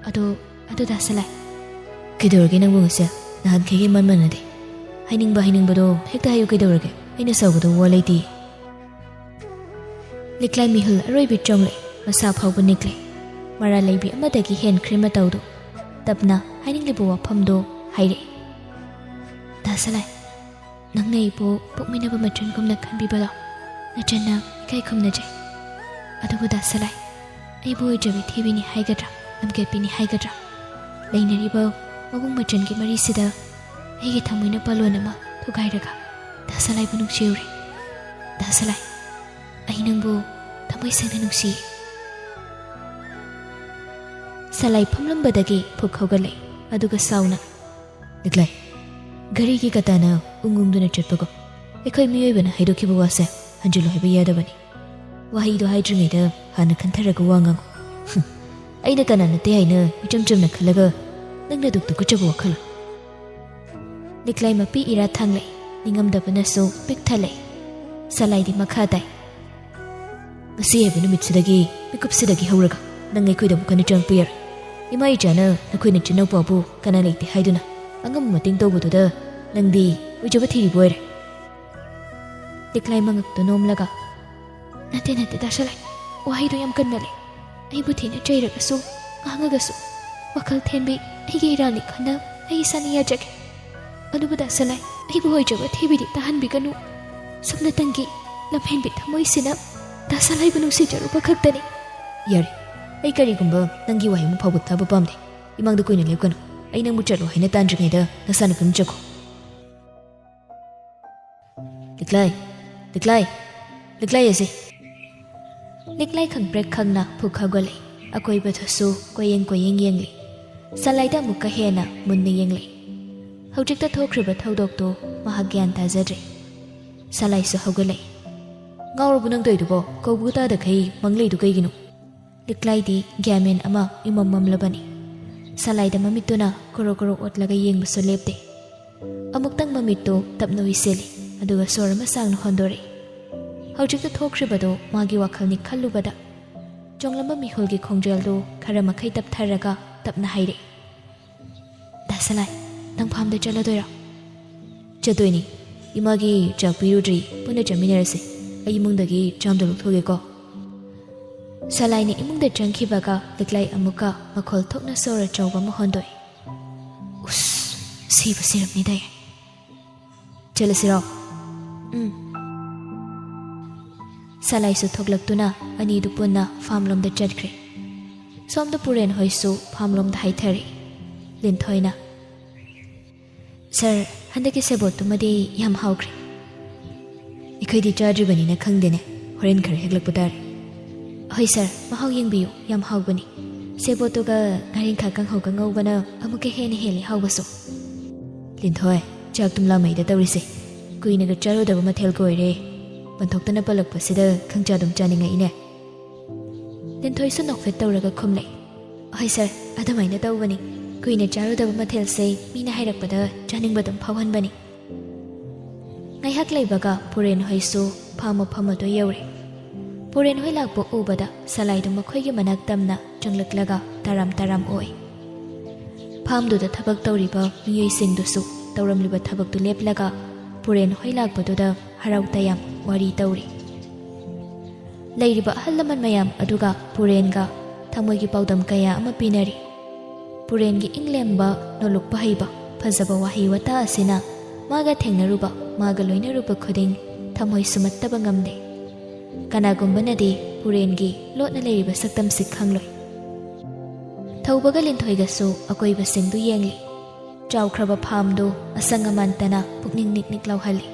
ꯑꯗꯣ, ꯑꯗꯨ ꯗꯥ ꯁꯂꯥꯏ?" "ꯀꯩꯗꯧꯔꯒꯦ ꯅꯪꯕꯨ ꯉꯁꯤ? ꯅꯍꯥꯟꯈꯩꯒ ꯏꯃꯥꯟ ꯃꯥꯟꯅꯗꯦ꯫ ꯍꯥꯏꯅꯤꯡꯕ ꯍꯥꯏꯅꯤꯡꯕꯗꯣ ꯍꯦꯛꯇ ꯍꯥꯏꯌꯨ ꯀꯩꯗꯧꯔꯒꯦ? ꯑꯩꯅ ꯁꯥꯎꯒꯗꯧꯕ ꯋꯥ ꯂꯩꯇꯦ꯫" ꯂꯤꯛꯂꯥꯏ ꯃꯤꯍꯨꯜ ꯑꯔꯣꯏꯕꯤ ꯆꯣꯡꯂꯛꯏ꯫ ꯃꯁꯥ ꯐꯥꯎꯕ ꯅꯤꯛꯂꯦ꯫ ꯃꯔꯥꯜ ꯂꯩꯕꯤ ꯑꯃꯗꯒꯤ ꯍꯦꯟꯈ꯭ꯔꯦ ꯃꯇꯧꯗꯣ꯫ ꯇꯞꯅ ꯍꯥꯏꯅꯤꯡꯂꯤꯕ ꯋꯥꯐꯝꯗꯣ ꯍꯥꯏꯔꯛꯏ꯫ "ꯗꯥ ꯁꯂꯥꯏ, ꯅꯪꯅ ꯑꯩꯕꯨ ꯄꯣꯛꯃꯤꯟꯅꯕ ꯃꯆꯟꯒꯨꯝꯅ ꯈꯟꯕꯤꯕꯗꯣ ꯅꯆꯟꯅ ꯏꯀꯥꯏ ꯈꯨꯝꯅꯖꯩ꯫ ꯑꯗꯨꯕꯨ ꯗꯥ ꯁꯂꯥꯏ, ꯑꯩꯕꯨ ꯑꯣꯏꯖꯕꯤ ꯊꯤꯕꯤꯅꯤ ꯍꯥꯏꯒꯗ꯭ꯔꯥ, ꯂꯝꯀꯦꯠꯄꯤꯅꯤ ꯍꯥꯏꯒꯗ꯭ꯔꯥ, ꯂꯩꯅꯔꯤꯕ ꯃꯕꯨꯡ ꯃꯆꯟꯒꯤ ꯃꯔꯤꯁꯤꯗ ꯑꯩꯒꯤ ꯊꯃꯣꯏꯅ ꯄꯥꯂꯣꯟ ꯑꯃ ꯊꯨꯒꯥꯏꯔꯒ ꯗꯥ ꯁꯂꯥꯏꯕꯨ ꯅꯨꯡꯁꯤꯔꯨꯔꯦ꯫ ꯗꯥ ꯁꯂꯥꯏ, ꯑꯩ ꯅꯪꯕꯨ ꯊꯃꯣꯏ ꯁꯦꯡꯅ ꯅꯨꯡꯁꯤꯌꯦ꯫" ꯁꯂꯥꯏ ꯐꯝꯂꯝꯕꯗꯒꯤ ꯐꯨꯛ ꯍꯧꯒꯠꯂꯛꯏ, ꯑꯗꯨꯒ ꯁꯥꯎꯅ, "ꯂꯤꯛꯂꯥꯏ, ꯘꯔꯤꯒꯤ ꯀꯇꯥꯅ ꯎꯪ ꯎꯪꯗꯨꯅ ꯆꯠꯄꯒꯨꯝ, ꯑꯩꯈꯣꯏ ꯃꯤꯑꯣꯏꯕꯅ ꯍꯥꯏꯗꯣꯛꯈꯤꯕ ꯋꯥꯁꯦ ꯍꯟꯖꯤꯜꯂꯨ ꯍꯥꯏꯕ ꯌꯥꯗꯕꯅꯤ꯫ ꯋꯥꯍꯩꯗꯣ ꯍꯥꯏꯗ꯭ꯔꯤꯉꯩꯗ ꯍꯥꯟꯅ ꯈꯟꯊꯔꯒ ꯋꯥ ꯉꯥꯡꯉꯨ꯫ ꯑꯩꯅ ꯀꯅꯥ ꯅꯠꯇꯦ ꯍꯥꯏꯅ ꯏꯆꯝ ꯆꯝꯅ ꯈꯜꯂꯒ ꯅꯪꯅ ꯑꯗꯨꯛ ꯇꯨꯀꯠꯆꯕ ꯋꯥꯈꯜꯂꯣꯟ꯫" ꯂꯤꯛꯂꯥꯏ ꯃꯄꯤ ꯏꯔꯥ ꯊꯥꯡꯂꯛꯏ, ꯅꯤꯡꯉꯝꯗꯕꯅꯁꯨ ꯄꯤꯛ ꯊꯜꯂꯛꯏ꯫ ꯁꯂꯥꯏꯗꯤ ꯃꯈꯥ ꯇꯥꯏ꯫ "ꯉꯁꯤ ꯍꯥꯏꯕ ꯅꯨꯃꯤꯠꯁꯤꯗꯒꯤ, ꯃꯤꯀꯨꯞꯁꯤꯗꯒꯤ ꯍꯧꯔꯒ ꯅꯪ ꯑꯩꯈꯣꯏꯗ ꯑꯃꯨꯛ ꯍꯟꯅ ꯆꯪꯉꯛꯄ ꯌꯥꯔꯣꯏ꯫ ꯏꯃꯥ ꯏꯆꯥꯅ ꯅꯈꯣꯏ ꯅꯆꯤꯟꯅꯥꯎꯄꯥꯕꯨ ꯀꯅꯥ ꯂꯩꯇꯦ ꯍꯥꯏꯗꯨꯅ ꯑꯉꯝꯕ ꯃꯇꯦꯡ ꯇꯧꯕꯗꯨꯗ ꯅꯪꯗꯤ ꯑꯣꯏꯖꯕ ꯊꯤꯔꯤꯕ ꯑꯣꯏꯔꯦ꯫" ꯂꯤꯛꯂꯥꯏ ꯃꯉꯛꯇꯨ ꯅꯣꯝꯂꯒ, "ꯅꯠꯇꯦ, ꯅꯠꯇꯦ, ꯗꯥ ꯁꯂꯥꯏ, ꯋꯥꯍꯩꯗꯨ ꯌꯥꯝ ꯀꯟꯃꯜꯂꯦ꯫ ꯑꯩꯕꯨ ꯊꯤꯅ ꯆꯩꯔꯒꯁꯨ, ꯉꯥꯡꯉꯒꯁꯨ, ꯋꯥꯈꯜ ꯊꯦꯝꯕꯤ ꯑꯩꯒꯤ ꯏꯔꯥꯜꯅꯤ ꯈꯟꯅ ꯑꯩ ꯏꯁꯥꯅ ꯌꯥꯖꯒꯦ꯫ ꯑꯗꯨꯕꯨ ꯗꯥ ꯁꯂꯥꯏ, ꯑꯩꯕꯨ ꯑꯣꯏꯖꯕ ꯊꯤꯕꯤꯗꯤ ꯇꯥꯍꯟꯕꯤꯒꯅꯨ꯫ ꯁꯨꯞꯅꯇꯪꯒꯤ ꯂꯝꯍꯦꯟꯕꯤ ꯊꯃꯣꯏꯁꯤꯅ ꯗꯥ ꯁꯂꯥꯏꯕꯨ ꯅꯨꯡꯁꯤꯖꯔꯨꯕ ꯈꯛꯇꯅꯤ꯫" "ꯌꯥꯔꯦ, ꯑꯩ ꯀꯔꯤꯒꯨꯝꯕ ꯅꯪꯒꯤ ꯋꯥꯍꯩ ꯑꯃ ꯐꯥꯎꯕ ꯇꯥꯕ ꯄꯥꯝꯗꯦ꯫ ꯏꯃꯥꯡꯗ ꯀꯨꯏꯅ ꯂꯦꯞꯀꯅꯨ꯫ ꯑꯩ ꯅꯪꯕꯨ ꯆꯠꯂꯣ ꯍꯥꯏꯅ ꯇꯥꯟꯗ꯭ꯔꯤꯉꯩꯗ ꯅꯁꯥꯅ ꯌꯨꯝ ꯆꯠꯈꯣ꯫" "ꯂꯤꯛꯂꯥꯏ, ꯂꯤꯛꯂꯥꯏ, ꯂꯤꯛꯂꯥꯏ ꯑꯁꯤ꯫" ꯂꯤꯛꯂꯥꯏ ꯈꯪꯄ꯭ꯔꯦꯛ ꯈꯪꯅ ꯐꯨꯛ ꯍꯧꯒꯠꯂꯛꯏ꯫ ꯑꯀꯣꯏꯕꯗꯁꯨ ꯀꯣꯏꯌꯦꯡ ꯀꯣꯏꯌꯦꯡ ꯌꯦꯡꯂꯤ꯫ ꯁꯂꯥꯏꯗ ꯑꯃꯨꯛꯀ ꯍꯦꯟꯅ ꯃꯨꯟꯅ ꯌꯦꯡꯂꯤ꯫ ꯍꯧꯖꯤꯛꯇ ꯊꯣꯛꯈ꯭ꯔꯤꯕ ꯊꯧꯗꯣꯛꯇꯨ ꯃꯍꯥꯛ ꯒ꯭ꯌꯥꯟ ꯇꯥꯖꯗ꯭ꯔꯦ꯫ ꯁꯂꯥꯏꯁꯨ ꯍꯧꯒꯠꯂꯛꯏ꯫ "ꯉꯥꯎꯔꯕꯣ ꯅꯪ ꯇꯧꯔꯤꯗꯨꯕꯣ? ꯀꯧꯕꯒ ꯇꯥꯗꯈꯩ ꯃꯪ ꯂꯩꯗꯨ ꯀꯩꯒꯤꯅꯣ?" ꯂꯤꯛꯂꯥꯏꯗꯤ ꯒ꯭ꯌꯥꯟꯃꯦꯟ ꯑꯃ ꯏꯃꯝ ꯃꯝꯂꯕꯅꯤ꯫ ꯁꯂꯥꯏꯗ ꯃꯃꯤꯠꯇꯨꯅ ꯀꯣꯔꯣ ꯀꯣꯔꯣ ꯑꯣꯠꯂꯒ ꯌꯦꯡꯕꯁꯨ ꯂꯦꯞꯇꯦ꯫ ꯑꯃꯨꯛꯇꯪ ꯃꯃꯤꯠꯇꯨ ꯇꯞꯅ ꯎꯏꯁꯤꯜꯂꯤ, ꯑꯗꯨꯒ ꯁꯣꯔ ꯑꯃ ꯁꯥꯡꯅ ꯍꯣꯟꯗꯣꯔꯛꯏ꯫ ꯍꯧꯖꯤꯛꯇ ꯊꯣꯛꯈ꯭ꯔꯤꯕꯗꯨ ꯃꯥꯒꯤ ꯋꯥꯈꯜꯅꯤ ꯈꯜꯂꯨꯕꯗ, ꯆꯣꯡꯂꯝꯕ ꯃꯤꯍꯨꯜꯒꯤ ꯈꯣꯡꯖꯦꯜꯗꯨ ꯈꯔ ꯃꯈꯩ ꯇꯞꯊꯔꯒ ꯇꯞꯅ ꯍꯥꯏꯔꯛꯏ, "ꯗꯥ ꯁꯂꯥꯏ, ꯅꯪ ꯐꯥꯝꯗ ꯆꯠꯂꯗꯣꯏꯔꯣ?" "ꯆꯠꯇꯣꯏꯅꯤ꯫ ꯏꯃꯥꯒꯤ ꯆꯥꯛ ꯄꯤꯔꯨꯗ꯭ꯔꯤ, ꯄꯨꯟꯅ ꯆꯠꯃꯤꯟꯅꯔꯁꯤ꯫ ꯑꯩ ꯏꯃꯨꯡꯗꯒꯤ ꯆꯥꯝꯗ ꯂꯧꯊꯣꯛꯒꯦꯀꯣ꯫" ꯁꯂꯥꯏꯅ ꯏꯃꯨꯡꯗ ꯆꯪꯈꯤꯕꯒ ꯂꯤꯛꯂꯥꯏ ꯑꯃꯨꯛꯀ ꯃꯈꯣꯜ ꯊꯣꯛꯅ ꯁꯣꯔ ꯑꯆꯧꯕ ꯑꯃ ꯍꯣꯟꯗꯣꯛꯏ꯫ "ꯎꯁ, ꯁꯤꯕꯨ ꯁꯤꯔꯝꯅꯤꯗꯥꯏ꯫ ꯆꯠꯂꯁꯤꯔꯣ?" "ꯎꯝ꯫" ꯁꯂꯥꯏꯁꯨ ꯊꯣꯛꯂꯛꯇꯨꯅ ꯑꯅꯤꯗꯨ ꯄꯨꯟꯅ ꯐꯥꯝꯂꯣꯝꯗ ꯆꯠꯈ꯭ꯔꯦ꯫ ꯁꯣꯝꯗ ꯄꯨꯔꯦꯟ ꯍꯣꯏꯁꯨ ꯐꯥꯝꯂꯣꯝꯗ ꯍꯥꯏꯊꯔꯦ꯫ ꯂꯤꯟꯊꯣꯏꯅ, "ꯁꯥꯔ, ꯍꯟꯗꯛꯀꯤ ꯁꯦꯕꯣꯠꯇꯨꯃꯗꯤ ꯌꯥꯝ ꯍꯥꯎꯈ꯭ꯔꯦ꯫" "ꯑꯩꯈꯣꯏꯗꯤ ꯆꯥꯗ꯭ꯔꯤꯕꯅꯤꯅ ꯈꯪꯗꯦꯅꯦ, ꯍꯣꯔꯦꯟ ꯈꯔ ꯍꯦꯛꯂꯛꯄ ꯇꯥꯔꯦ꯫" "ꯍꯣꯏ ꯁꯥꯔ, ꯃꯍꯥꯎ ꯌꯦꯡꯕꯤꯌꯨ, ꯌꯥꯝ ꯍꯥꯎꯕꯅꯤ꯫ ꯁꯦꯕꯣꯠꯇꯨꯒ ꯉꯥꯔꯤꯡꯈꯥ ꯀꯥꯡꯍꯧꯒ ꯉꯧꯕꯅ ꯑꯃꯨꯛꯀ ꯍꯦꯟꯅ ꯍꯦꯜꯂꯤ ꯍꯥꯎꯕꯁꯨ꯫" "ꯂꯤꯟꯊꯣꯏ, ꯆꯥꯛ ꯇꯨꯝꯂꯥꯃꯩꯗ ꯇꯧꯔꯤꯁꯦ꯫ ꯀꯨꯏꯅꯒ ꯆꯥꯔꯨꯗꯕ ꯃꯊꯦꯜꯒ ꯑꯣꯏꯔꯦ꯫ ꯄꯟꯊꯣꯛꯇꯅ ꯄꯜꯂꯛꯄꯁꯤꯗ ꯈꯪꯆꯥ ꯑꯗꯨꯝ ꯆꯥꯅꯤꯡꯉꯛꯏꯅꯦ꯫" ꯂꯤꯟꯊꯣꯏꯁꯨ ꯅꯣꯛꯐꯦꯠ ꯇꯧꯔꯒ ꯈꯨꯝꯂꯦ, "ꯍꯣꯏ ꯁꯥꯔ, ꯑꯗꯨꯃꯥꯏꯅ ꯇꯧꯕꯅꯤ꯫ ꯀꯨꯏꯅ ꯆꯥꯔꯨꯗꯕ ꯃꯊꯦꯜꯁꯦ ꯃꯤꯅ ꯍꯥꯏꯔꯛꯄꯗ ꯆꯥꯅꯤꯡꯕ ꯑꯗꯨꯝ ꯐꯥꯎꯍꯟꯕꯅꯤ꯫" ꯉꯥꯏꯍꯥꯛ ꯂꯩꯕꯒ ꯄꯨꯔꯦꯟ ꯍꯣꯏꯁꯨ ꯐꯥꯝ ꯃꯐꯝ ꯑꯗꯨ ꯌꯧꯔꯦ꯫ ꯄꯨꯔꯦꯟ ꯍꯣꯏ ꯂꯥꯛꯄ ꯎꯕꯗ ꯁꯂꯥꯏꯗꯨ ꯃꯈꯣꯏꯒꯤ ꯃꯅꯥꯛ ꯇꯝꯅ ꯆꯪꯂꯛꯂꯒ ꯇꯔꯥꯝ ꯇꯔꯥꯝ ꯑꯣꯛꯏ꯫ ꯐꯥꯝꯗꯨꯗ ꯊꯕꯛ ꯇꯧꯔꯤꯕ ꯃꯤꯑꯣꯏꯁꯤꯡꯗꯨꯁꯨ ꯇꯧꯔꯝꯂꯤꯕ ꯊꯕꯛꯇꯨ ꯂꯦꯞꯂꯒ ꯄꯨꯔꯦꯟ ꯍꯣꯏ ꯂꯥꯛꯄꯗꯨꯗ ꯍꯔꯥꯎ ꯇꯌꯥꯝ ꯋꯥꯔꯤ ꯇꯧꯔꯤ꯫ ꯂꯩꯔꯤꯕ ꯑꯍꯜ ꯂꯃꯟ ꯃꯌꯥꯝ ꯑꯗꯨꯒ ꯄꯨꯔꯦꯟꯒ ꯊꯃꯣꯏꯒꯤ ꯄꯥꯎꯗꯝ ꯀꯌꯥ ꯑꯃ ꯄꯤꯅꯔꯤ꯫ ꯄꯨꯔꯦꯟꯒꯤ ꯏꯪꯂꯦꯝꯕ, ꯅꯣꯂꯨꯛꯄ ꯍꯩꯕ, ꯐꯖꯕ ꯋꯥꯍꯩ ꯋꯥꯇꯥ ꯑꯁꯤꯅ ꯃꯥꯒ ꯊꯦꯡꯅꯔꯨꯕ, ꯃꯥꯒ ꯂꯣꯏꯅꯔꯨꯕ ꯈꯨꯗꯤꯡ ꯊꯃꯣꯏ ꯁꯨꯝꯍꯠꯇꯕ ꯉꯝꯗꯦ꯫ ꯀꯅꯥꯒꯨꯝꯕꯅꯗꯤ ꯄꯨꯔꯦꯟꯒꯤ ꯂꯣꯠꯅ ꯂꯩꯔꯤꯕ ꯁꯛꯇꯝꯁꯤ ꯈꯪꯂꯣꯏ꯫ ꯊꯧꯕꯒ ꯂꯤꯟꯊꯣꯏꯒꯁꯨ ꯑꯀꯣꯏꯕꯁꯤꯡꯗꯨ ꯌꯦꯡꯂꯤ꯫ ꯆꯥꯎꯈ꯭ꯔꯕ ꯐꯥꯝꯗꯨ ꯑꯁꯪ ꯑꯃꯥꯟꯇꯅ ꯄꯨꯛꯅꯤꯡ ꯅꯤꯛ ꯅꯤꯛ ꯂꯥꯎꯍꯜꯂꯤ꯫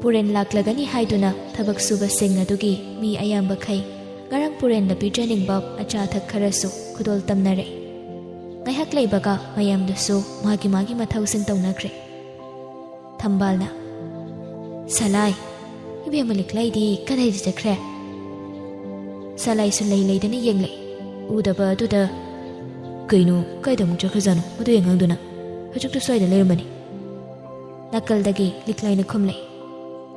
ꯄꯨꯔꯦꯟ ꯂꯥꯛꯂꯒꯅꯤ ꯍꯥꯏꯗꯨꯅ ꯊꯕꯛ ꯁꯨꯕꯁꯤꯡ ꯑꯗꯨꯒꯤ ꯃꯤ ꯑꯌꯥꯝꯕꯈꯩ ꯉꯔꯥꯡ ꯄꯨꯔꯦꯟꯗ ꯄꯤꯖꯅꯤꯡꯕ ꯑꯆꯥ ꯑꯊꯛ ꯈꯔꯁꯨ ꯈꯨꯗꯣꯜ ꯇꯝꯅꯔꯦ꯫ ꯉꯥꯏꯍꯥꯛ ꯂꯩꯕꯒ ꯃꯌꯥꯝꯗꯨꯁꯨ ꯃꯥꯒꯤ ꯃꯥꯒꯤ ꯃꯊꯧꯁꯤꯡ ꯇꯧꯅꯈ꯭ꯔꯦ꯫ ꯊꯝꯕꯥꯜꯅ, "ꯁꯂꯥꯏ, ꯏꯕꯦꯝꯃ ꯂꯤꯛꯂꯩꯗꯤ ꯀꯗꯥꯏꯗ ꯆꯠꯈ꯭ꯔꯦ?" ꯁꯂꯥꯏꯁꯨ ꯂꯩ ꯂꯩꯗꯅ ꯌꯦꯡꯂꯛꯏ꯫ ꯎꯗꯕ ꯑꯗꯨꯗ, "ꯀꯩꯅꯣ, ꯀꯥꯏꯗ ꯑꯃꯨꯛ ꯆꯠꯈ꯭ꯔꯖꯥꯠꯅꯣ ꯃꯗꯨ ꯑꯉꯥꯡꯗꯨꯅ? ꯍꯧꯖꯤꯛꯇ ꯁ꯭ꯋꯥꯏꯗ ꯂꯩꯔꯝꯕꯅꯤ꯫" ꯅꯥꯀꯜꯗꯒꯤ ꯂꯤꯛꯂꯥꯏꯅ ꯈꯨꯝꯂꯛꯏ,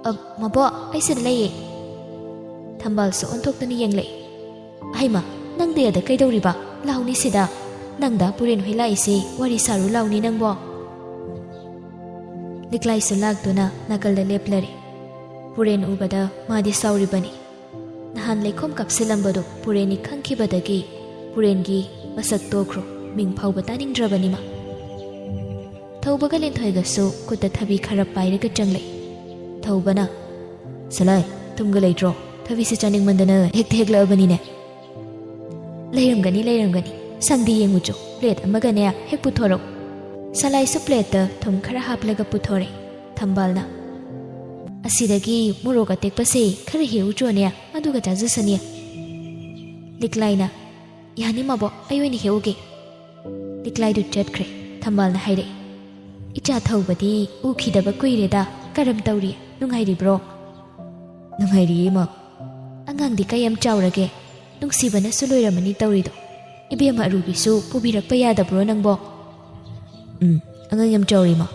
"ꯑ, ꯃꯕꯣꯛ, ꯑꯩ ꯁꯤꯗ ꯂꯩꯌꯦ꯫" ꯊꯝꯕꯥꯜꯁꯨ ꯑꯣꯟꯊꯣꯛꯇꯨꯅ ꯌꯦꯡꯂꯛꯏ꯫ "ꯍꯩꯃꯥ, ꯅꯪꯗꯤ ꯑꯗ ꯀꯩꯗꯧꯔꯤꯕ? ꯂꯥꯎꯅꯤ ꯁꯤꯗ꯫ ꯅꯪꯗ ꯄꯨꯔꯦꯟ ꯍꯣꯏ ꯂꯥꯛꯏꯁꯦ ꯋꯥꯔꯤ ꯁꯥꯔꯨ ꯂꯥꯎꯅꯤ ꯅꯪꯕꯣ꯫" ꯂꯤꯛꯂꯥꯏꯁꯨ ꯂꯥꯛꯇꯨꯅ ꯅꯥꯀꯜꯗ ꯂꯦꯞꯂꯔꯦ꯫ ꯄꯨꯔꯦꯟ ꯎꯕꯗ ꯃꯥꯗꯤ ꯁꯥꯎꯔꯤꯕꯅꯤ꯫ ꯅꯍꯥꯟ ꯂꯩꯈꯣꯝ ꯀꯥꯞꯁꯤꯜꯂꯝꯕꯗꯨ ꯄꯨꯔꯦꯟꯅꯤ ꯈꯪꯈꯤꯕꯗꯒꯤ ꯄꯨꯔꯦꯟꯒꯤ ꯃꯁꯛ ꯇꯣꯛꯈ꯭ꯔꯣ, ꯃꯤꯡ ꯐꯥꯎꯕ ꯇꯥꯅꯤꯡꯗ꯭ꯔꯕꯅꯤꯃ꯫ ꯊꯧꯕꯒ ꯂꯦꯟꯊꯣꯏꯒꯁꯨ ꯈꯨꯠꯇ ꯊꯕꯤ ꯈꯔ ꯄꯥꯏꯔꯒ ꯆꯪꯂꯛꯏ꯫ ꯊꯧꯕꯅ, "ꯁꯂꯥꯏ, ꯊꯨꯝꯒ ꯂꯩꯇ꯭ꯔꯣ? ꯊꯕꯤꯁꯦ ꯆꯥꯅꯤꯡꯃꯟꯗꯅ ꯍꯦꯛꯇ ꯍꯦꯛꯂꯛꯑꯕꯅꯤꯅꯦ꯫" "ꯂꯩꯔꯝꯒꯅꯤ, ꯂꯩꯔꯝꯒꯅꯤ꯫ ꯁꯪꯗꯤ ꯌꯦꯡꯉꯨꯆꯣ, ꯄ꯭ꯂꯦꯠ ꯑꯃꯒꯅꯦ ꯍꯦꯛ ꯄꯨꯊꯣꯔꯛꯎ꯫" ꯁꯂꯥꯏꯁꯨ ꯄ꯭ꯂꯦꯠꯇ ꯊꯨꯝ ꯈꯔ ꯍꯥꯞꯂꯒ ꯄꯨꯊꯣꯔꯛꯏ꯫ ꯊꯝꯕꯥꯜꯅ, "ꯑꯁꯤꯗꯒꯤ ꯃꯣꯔꯣꯛ ꯑꯇꯦꯛꯄꯁꯦ ꯈꯔ ꯍꯦꯛꯎꯆꯣꯅꯦ, ꯑꯗꯨꯒ ꯆꯥꯖꯁꯅꯤ꯫" ꯂꯤꯛꯂꯥꯏꯅ, "ꯌꯥꯅꯤ ꯃꯕꯣꯛ, ꯑꯩ ꯑꯣꯏꯅ ꯍꯦꯛꯎꯒꯦ꯫" ꯂꯤꯛꯂꯥꯏꯗꯨ ꯆꯠꯈ꯭ꯔꯦ꯫ ꯊꯝꯕꯥꯜꯅ ꯍꯥꯏꯔꯛꯏ, "ꯏꯆꯥ ꯊꯧꯕꯗꯤ ꯎꯈꯤꯗꯕ ꯀꯨꯏꯔꯦꯗ, ꯀꯔꯝ ꯇꯧꯔꯤ? ꯅꯨꯡꯉꯥꯏꯔꯤꯕ꯭ꯔꯣ?" "ꯅꯨꯡꯉꯥꯏꯔꯤꯌꯦ, ꯏꯃꯥ꯫" "ꯑꯉꯥꯡꯗꯤ ꯀꯌꯥꯝ ꯆꯥꯎꯔꯒꯦ? ꯅꯨꯡꯁꯤꯕꯅꯁꯨ ꯂꯣꯏꯔꯝꯃꯅꯤ ꯇꯧꯔꯤꯗꯣ꯫ ꯏꯕꯦꯝꯃ ꯑꯔꯨꯕꯤꯁꯨ ꯄꯨꯕꯤꯔꯛꯄ ꯌꯥꯗꯕ꯭ꯔꯣ ꯅꯪꯕꯣ?" "ꯎꯝ, ꯑꯉꯥꯡ ꯌꯥꯝ ꯆꯥꯎꯔꯦ, ꯏꯃꯥ꯫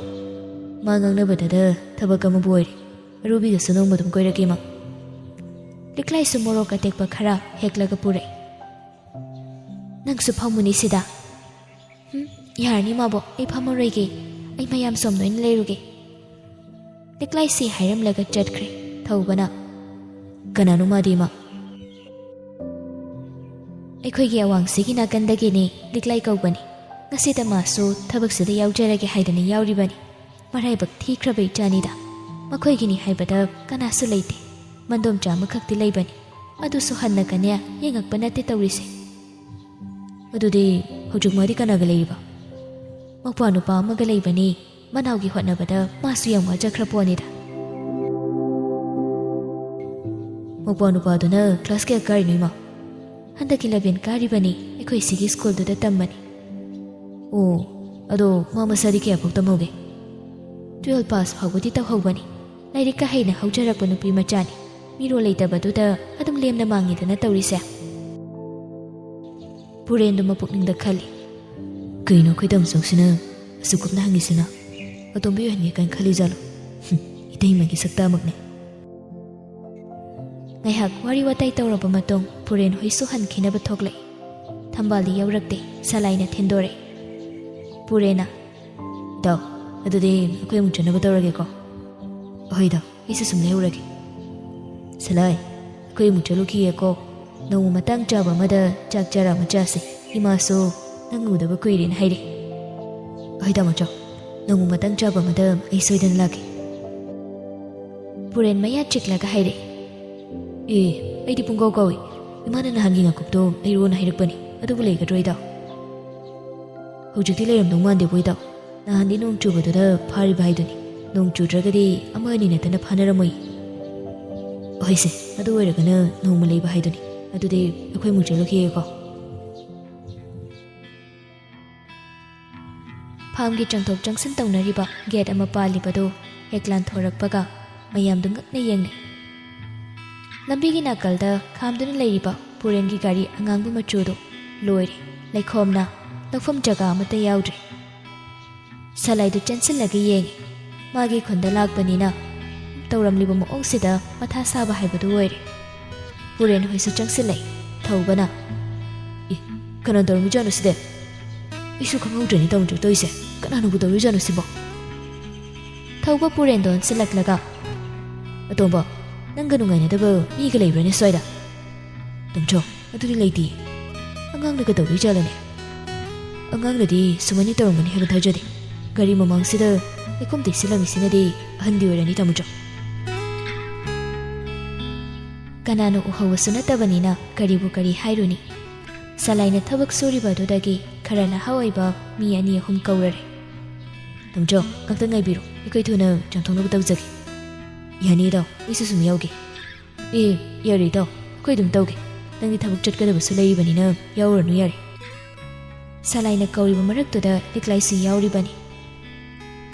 ꯃꯥ ꯉꯥꯡꯅꯕꯗꯗ ꯊꯕꯛ ꯑꯃꯕꯨ ꯑꯣꯏꯔꯦ꯫ ꯑꯔꯨꯕꯤꯒꯁꯨ ꯅꯣꯡꯃ ꯑꯗꯨꯝ ꯀꯣꯏꯔꯛꯀꯦ, ꯏꯃꯥ꯫" ꯂꯤꯛꯂꯥꯏꯁꯨ ꯃꯣꯔꯣꯛ ꯑꯇꯦꯛꯄ ꯈꯔ ꯍꯦꯛꯂꯒ ꯄꯨꯔꯛꯏ꯫ "ꯅꯪꯁꯨ ꯐꯝꯃꯨꯅꯤ ꯁꯤꯗ꯫" "ꯍꯨꯝ, ꯌꯥꯔꯅꯤ ꯃꯥꯕꯣꯛ, ꯑꯩ ꯐꯝꯃꯔꯣꯏꯒꯦ꯫ ꯑꯩ ꯃꯌꯥꯝ ꯁꯣꯝꯗ ꯑꯣꯏꯅ ꯂꯩꯔꯨꯒꯦ꯫" ꯂꯤꯛꯂꯥꯏꯁꯤ ꯍꯥꯏꯔꯝꯂꯒ ꯆꯠꯈ꯭ꯔꯦ꯫ ꯊꯧꯕꯅ, "ꯀꯅꯥꯅꯣ ꯃꯥꯗꯤ, ꯏꯃꯥ?" "ꯑꯩꯈꯣꯏꯒꯤ ꯑꯋꯥꯡꯁꯤꯒꯤ ꯅꯥꯀꯟꯗꯒꯤꯅꯦ, ꯂꯤꯛꯂꯥꯏ ꯀꯧꯕꯅꯤ꯫ ꯉꯁꯤꯗ ꯃꯥꯁꯨ ꯊꯕꯛꯁꯤꯗ ꯌꯥꯎꯖꯔꯒꯦ ꯍꯥꯏꯗꯅ ꯌꯥꯎꯔꯤꯕꯅꯤ꯫ ꯃꯔꯥꯏꯕꯛ ꯊꯤꯈ꯭ꯔꯕ ꯏꯆꯥꯅꯤꯗ꯫ ꯃꯈꯣꯏꯒꯤꯅꯤ ꯍꯥꯏꯕꯗ ꯀꯅꯥꯁꯨ ꯂꯩꯇꯦ꯫ ꯃꯟꯗꯣꯝꯆꯥ ꯑꯃꯈꯛꯇꯤ ꯂꯩꯕꯅꯤ꯫ ꯑꯗꯨꯁꯨ ꯍꯟꯅꯒꯅꯦ ꯌꯦꯡꯉꯛꯄ ꯅꯠꯇꯦ ꯇꯧꯔꯤꯁꯦ꯫" "ꯑꯗꯨꯗꯤ ꯍꯧꯖꯤꯛ ꯃꯥꯗꯤ ꯀꯅꯥꯒ ꯂꯩꯔꯤꯕ?" "ꯃꯧꯄ꯭ꯋꯥ ꯅꯨꯄꯥ ꯑꯃꯒ ꯂꯩꯕꯅꯤ꯫ ꯃꯅꯥꯎꯒꯤ ꯍꯣꯠꯅꯕꯗ ꯃꯥꯁꯨ ꯌꯥꯝ ꯋꯥꯖꯈ꯭ꯔ ꯄꯣꯠꯅꯤꯗ꯫" "ꯃꯧꯄ꯭ꯋꯥ ꯅꯨꯄꯥꯗꯨꯅ ꯀ꯭ꯂꯥꯁ ꯀꯌꯥ ꯀꯥꯔꯤꯅꯣ, ꯏꯃꯥ?" "ꯍꯟꯗꯛ ꯏꯂꯚꯦꯟ ꯀꯥꯔꯤꯕꯅꯤ, ꯑꯩꯈꯣꯏ ꯁꯤꯒꯤ ꯁ꯭ꯀꯨꯜꯗꯨꯗ ꯇꯝꯕꯅꯤ꯫" "ꯑꯣ, ꯑꯗꯣ ꯃꯥ ꯃꯁꯥꯗꯤ ꯀꯌꯥ ꯐꯥꯎ ꯇꯝꯍꯧꯒꯦ?" "ꯇꯨꯋꯦꯜꯐ ꯄꯥꯁ ꯐꯥꯎꯕꯗꯤ ꯇꯧꯍꯧꯕꯅꯤ꯫ ꯂꯥꯏꯔꯤꯛꯀ ꯍꯩꯅ ꯍꯧꯖꯔꯛꯄ ꯅꯨꯄꯤ ꯃꯆꯥꯅꯤ꯫ ꯃꯤꯔꯣꯜ ꯂꯩꯇꯕꯗꯨꯗ ꯑꯗꯨꯝ ꯂꯦꯝꯅ ꯃꯥꯡꯉꯤꯗꯅ ꯇꯧꯔꯤꯁꯦ꯫ ꯄꯨꯔꯦꯟꯗꯣ ꯃꯄꯨꯛꯅꯤꯡꯗ ꯈꯜꯂꯤ, "ꯀꯩꯅꯣ ꯑꯩꯈꯣꯏ ꯇꯥꯃꯣꯆꯧꯁꯤꯅ ꯑꯁꯨꯛ ꯀꯨꯞꯅ ꯍꯪꯉꯤꯁꯤꯅ? ꯑꯇꯣꯝꯕꯤ ꯑꯣꯏꯍꯟꯒꯦ ꯀꯥꯏꯅ ꯈꯜꯂꯤꯖꯥꯠꯂꯣ? ꯍꯨꯝ, ꯏꯇꯩꯃꯒꯤ ꯁꯛꯇꯥꯃꯛꯅꯦ꯫" ꯉꯥꯏꯍꯥꯛ ꯋꯥꯔꯤ ꯋꯥꯇꯥꯏ ꯇꯧꯔꯕ ꯃꯇꯨꯡ ꯄꯨꯔꯦꯟ ꯍꯣꯏꯁꯨ ꯍꯟꯈꯤꯅꯕ ꯊꯣꯛꯂꯛꯏ꯫ ꯊꯝꯕꯥꯜꯗꯤ ꯌꯧꯔꯛꯇꯦ, ꯁꯂꯥꯏꯅ ꯊꯤꯟꯗꯣꯔꯛꯏ꯫ ꯄꯨꯔꯦꯟꯅ, "ꯏꯇꯥꯎ, ꯑꯗꯨꯗꯤ ꯑꯩꯈꯣꯏ ꯑꯃꯨꯛ ꯆꯠꯅꯕ ꯇꯧꯔꯒꯦꯀꯣ?" "ꯑꯍꯣꯏ ꯏꯇꯥꯎ, ꯑꯩꯁꯨ ꯁꯨꯝ ꯂꯩꯍꯧꯔꯒꯦ꯫" "ꯁꯂꯥꯏ, ꯑꯩꯈꯣꯏ ꯑꯃꯨꯛ ꯆꯠꯂꯨꯈꯤꯒꯦꯀꯣ꯫ ꯅꯣꯡꯃ ꯃꯇꯥꯡ ꯆꯥꯕ ꯑꯃꯗ ꯆꯥꯛ ꯆꯔꯥ ꯑꯃ ꯆꯥꯁꯦ꯫ ꯏꯃꯥꯁꯨ ꯅꯪ ꯎꯗꯕ ꯀꯨꯏꯔꯦꯅ ꯍꯥꯏꯔꯦ꯫" "ꯑꯍꯣꯏ ꯇꯥꯃꯣꯆꯧ, ꯅꯣꯡꯃ ꯃꯇꯥꯡ ꯆꯥꯕ ꯑꯃꯗ ꯑꯩ ꯁꯣꯏꯗꯅ ꯂꯥꯛꯀꯦ꯫" ꯄꯨꯔꯦꯟ ꯃꯌꯥ ꯆꯤꯛꯂꯒ ꯍꯥꯏꯔꯛꯏ, "ꯑꯦ, ꯑꯩꯗꯤ ꯄꯨꯡꯀꯥꯎ ꯀꯥꯎꯏ꯫ ꯏꯃꯥꯅ ꯅꯍꯥꯟꯒꯤ ꯉꯥꯀꯨꯞꯇꯣ ꯂꯩꯔꯣꯅ ꯍꯥꯏꯔꯛꯄꯅꯤ, ꯑꯗꯨꯕꯨ ꯂꯩꯒꯗ꯭ꯔꯣ ꯏꯇꯥꯎ?" "ꯍꯧꯖꯤꯛꯇꯤ ꯂꯩꯔꯝꯗꯧ ꯃꯥꯟꯗꯦꯕꯣ ꯏꯇꯥꯎ꯫ ꯅꯍꯥꯟꯗꯤ ꯅꯣꯡ ꯆꯨꯕꯗꯨꯗ ꯐꯥꯔꯤꯕ ꯍꯥꯏꯗꯨꯅꯤ꯫ ꯅꯣꯡ ꯆꯨꯗ꯭ꯔꯒꯗꯤ ꯑꯃ ꯑꯅꯤ ꯅꯠꯇꯅ ꯐꯥꯅꯔꯝꯃꯣꯏ꯫" "ꯍꯣꯏꯁꯦ, ꯑꯗꯨ ꯑꯣꯏꯔꯒꯅ ꯅꯣꯡꯃ ꯂꯩꯕ ꯍꯥꯏꯗꯨꯅꯤ꯫ ꯑꯗꯨꯗꯤ ꯑꯩꯈꯣꯏ ꯑꯃꯨꯛ ꯆꯠꯂꯨꯈꯤꯒꯦꯀꯣ꯫" ꯐꯥꯝꯒꯤ ꯆꯪꯊꯣꯛ ꯆꯪꯁꯤꯟ ꯇꯧꯅꯔꯤꯕ ꯒꯦꯠ ꯑꯃ ꯄꯥꯜꯂꯤꯕꯗꯨ ꯍꯦꯛ ꯂꯥꯟꯊꯣꯔꯛꯄꯒ ꯃꯌꯥꯝꯗꯨ ꯉꯛꯅ ꯌꯦꯡꯅꯩ꯫ ꯂꯝꯕꯤꯒꯤ ꯅꯥꯀꯜꯗ ꯈꯥꯝꯗꯨꯅ ꯂꯩꯔꯤꯕ ꯄꯨꯔꯦꯟꯒꯤ ꯒꯥꯔꯤ ꯑꯉꯥꯡꯕ ꯃꯆꯨꯗꯨ ꯂꯣꯏꯔꯦ, ꯂꯩꯈꯣꯝꯅ ꯂꯧꯐꯝ ꯖꯒꯥ ꯑꯃꯠꯇ ꯌꯥꯎꯗ꯭ꯔꯦ꯫ ꯁꯂꯥꯏꯗꯨ ꯆꯦꯟꯁꯤꯜꯂꯒ ꯌꯦꯡꯉꯤ꯫ ꯃꯥꯒꯤ ꯈꯨꯟꯗ ꯂꯥꯛꯄꯅꯤꯅ ꯇꯧꯔꯝꯂꯤꯕ ꯃꯑꯣꯡꯁꯤꯗ ꯃꯊꯥ ꯁꯥꯕ ꯍꯥꯏꯕꯗꯨ ꯑꯣꯏꯔꯦ꯫ ꯄꯨꯔꯦꯟ ꯍꯣꯏꯁꯨ ꯆꯪꯁꯤꯜꯂꯛꯏ꯫ ꯊꯧꯕꯅ, "ꯑꯦ, ꯀꯅꯥ ꯇꯧꯔꯝꯃꯤꯖꯥꯠꯅꯣ ꯁꯤꯗꯤ? ꯑꯩꯁꯨ ꯈꯪꯍꯧꯗ꯭ꯔꯦꯅꯦ ꯇꯥꯃꯣꯆꯧ ꯇꯧꯔꯤꯁꯦ꯫ ꯀꯅꯥꯅꯕꯨ ꯇꯧꯔꯤꯖꯥꯠꯅꯣ ꯁꯤꯕꯣ?" ꯊꯧꯕ ꯄꯨꯔꯦꯟꯗꯣ ꯑꯣꯟꯁꯤꯜꯂꯛꯂꯒ, "ꯑꯇꯣꯝꯕ, ꯅꯪꯒ ꯅꯨꯡꯉꯥꯏꯅꯗꯕ ꯃꯤꯒ ꯂꯩꯕ꯭ꯔꯥꯅꯦ ꯁ꯭ꯋꯥꯏꯗ?" "ꯇꯥꯃꯣꯆꯧ, ꯑꯗꯨꯗꯤ ꯂꯩꯇꯦ꯫ ꯑꯉꯥꯡꯅ ꯀꯩꯗꯧꯔꯤꯖꯥꯠꯂꯅꯦ? ꯑꯉꯥꯡꯅꯗꯤ ꯁꯨꯃꯥꯏꯅ ꯇꯧꯔꯝꯒꯅꯤ ꯍꯥꯏꯕ ꯊꯥꯖꯗꯦ꯫ ꯒꯥꯔꯤ ꯃꯃꯥꯡꯁꯤꯗ ꯂꯩꯈꯣꯝ ꯇꯩꯁꯤꯜꯂꯝꯃꯤꯁꯤꯅꯗꯤ ꯑꯍꯟꯗꯤ ꯑꯣꯏꯔꯅꯤ ꯇꯥꯃꯣꯆꯧ꯫" ꯀꯅꯥꯅ ꯎꯍꯧꯕꯁꯨ ꯅꯠꯇꯕꯅꯤꯅ ꯀꯔꯤꯕꯨ ꯀꯔꯤ ꯍꯥꯏꯔꯨꯅꯤ? ꯁꯂꯥꯏꯅ ꯊꯕꯛ ꯁꯨꯔꯤꯕ ꯑꯗꯨꯗꯒꯤ ꯈꯔ ꯅꯍꯥ ꯑꯣꯏꯕ ꯃꯤ ꯑꯅꯤ ꯑꯍꯨꯝ ꯀꯧꯔꯔꯦ꯫ "ꯇꯥꯃꯣꯆꯧ, ꯉꯥꯛꯇꯪ ꯉꯥꯏꯕꯤꯔꯣ, ꯑꯩꯈꯣꯏ ꯊꯨꯅ ꯆꯥꯝꯊꯣꯛꯅꯕ ꯇꯧꯖꯒꯦ꯫" "ꯌꯥꯅꯤ ꯏꯇꯥꯎ, ꯑꯩꯁꯨ ꯁꯨꯝ ꯌꯥꯎꯒꯦ꯫" "ꯑꯦ, ꯌꯥꯔꯦ ꯏꯇꯥꯎ, ꯑꯩꯈꯣꯏ ꯑꯗꯨꯝ ꯇꯧꯒꯦ꯫ ꯅꯪꯗꯤ ꯊꯕꯛ ꯆꯠꯀꯗꯕꯁꯨ ꯂꯩꯔꯤꯕꯅꯤꯅ ꯌꯥꯎꯔꯨꯔꯅꯨ ꯌꯥꯔꯦ꯫" ꯁꯂꯥꯏꯅ ꯀꯧꯔꯤꯕ ꯃꯔꯛꯇꯨꯗ ꯂꯤꯛꯂꯥꯏꯁꯨ ꯌꯥꯎꯔꯤꯕꯅꯤ꯫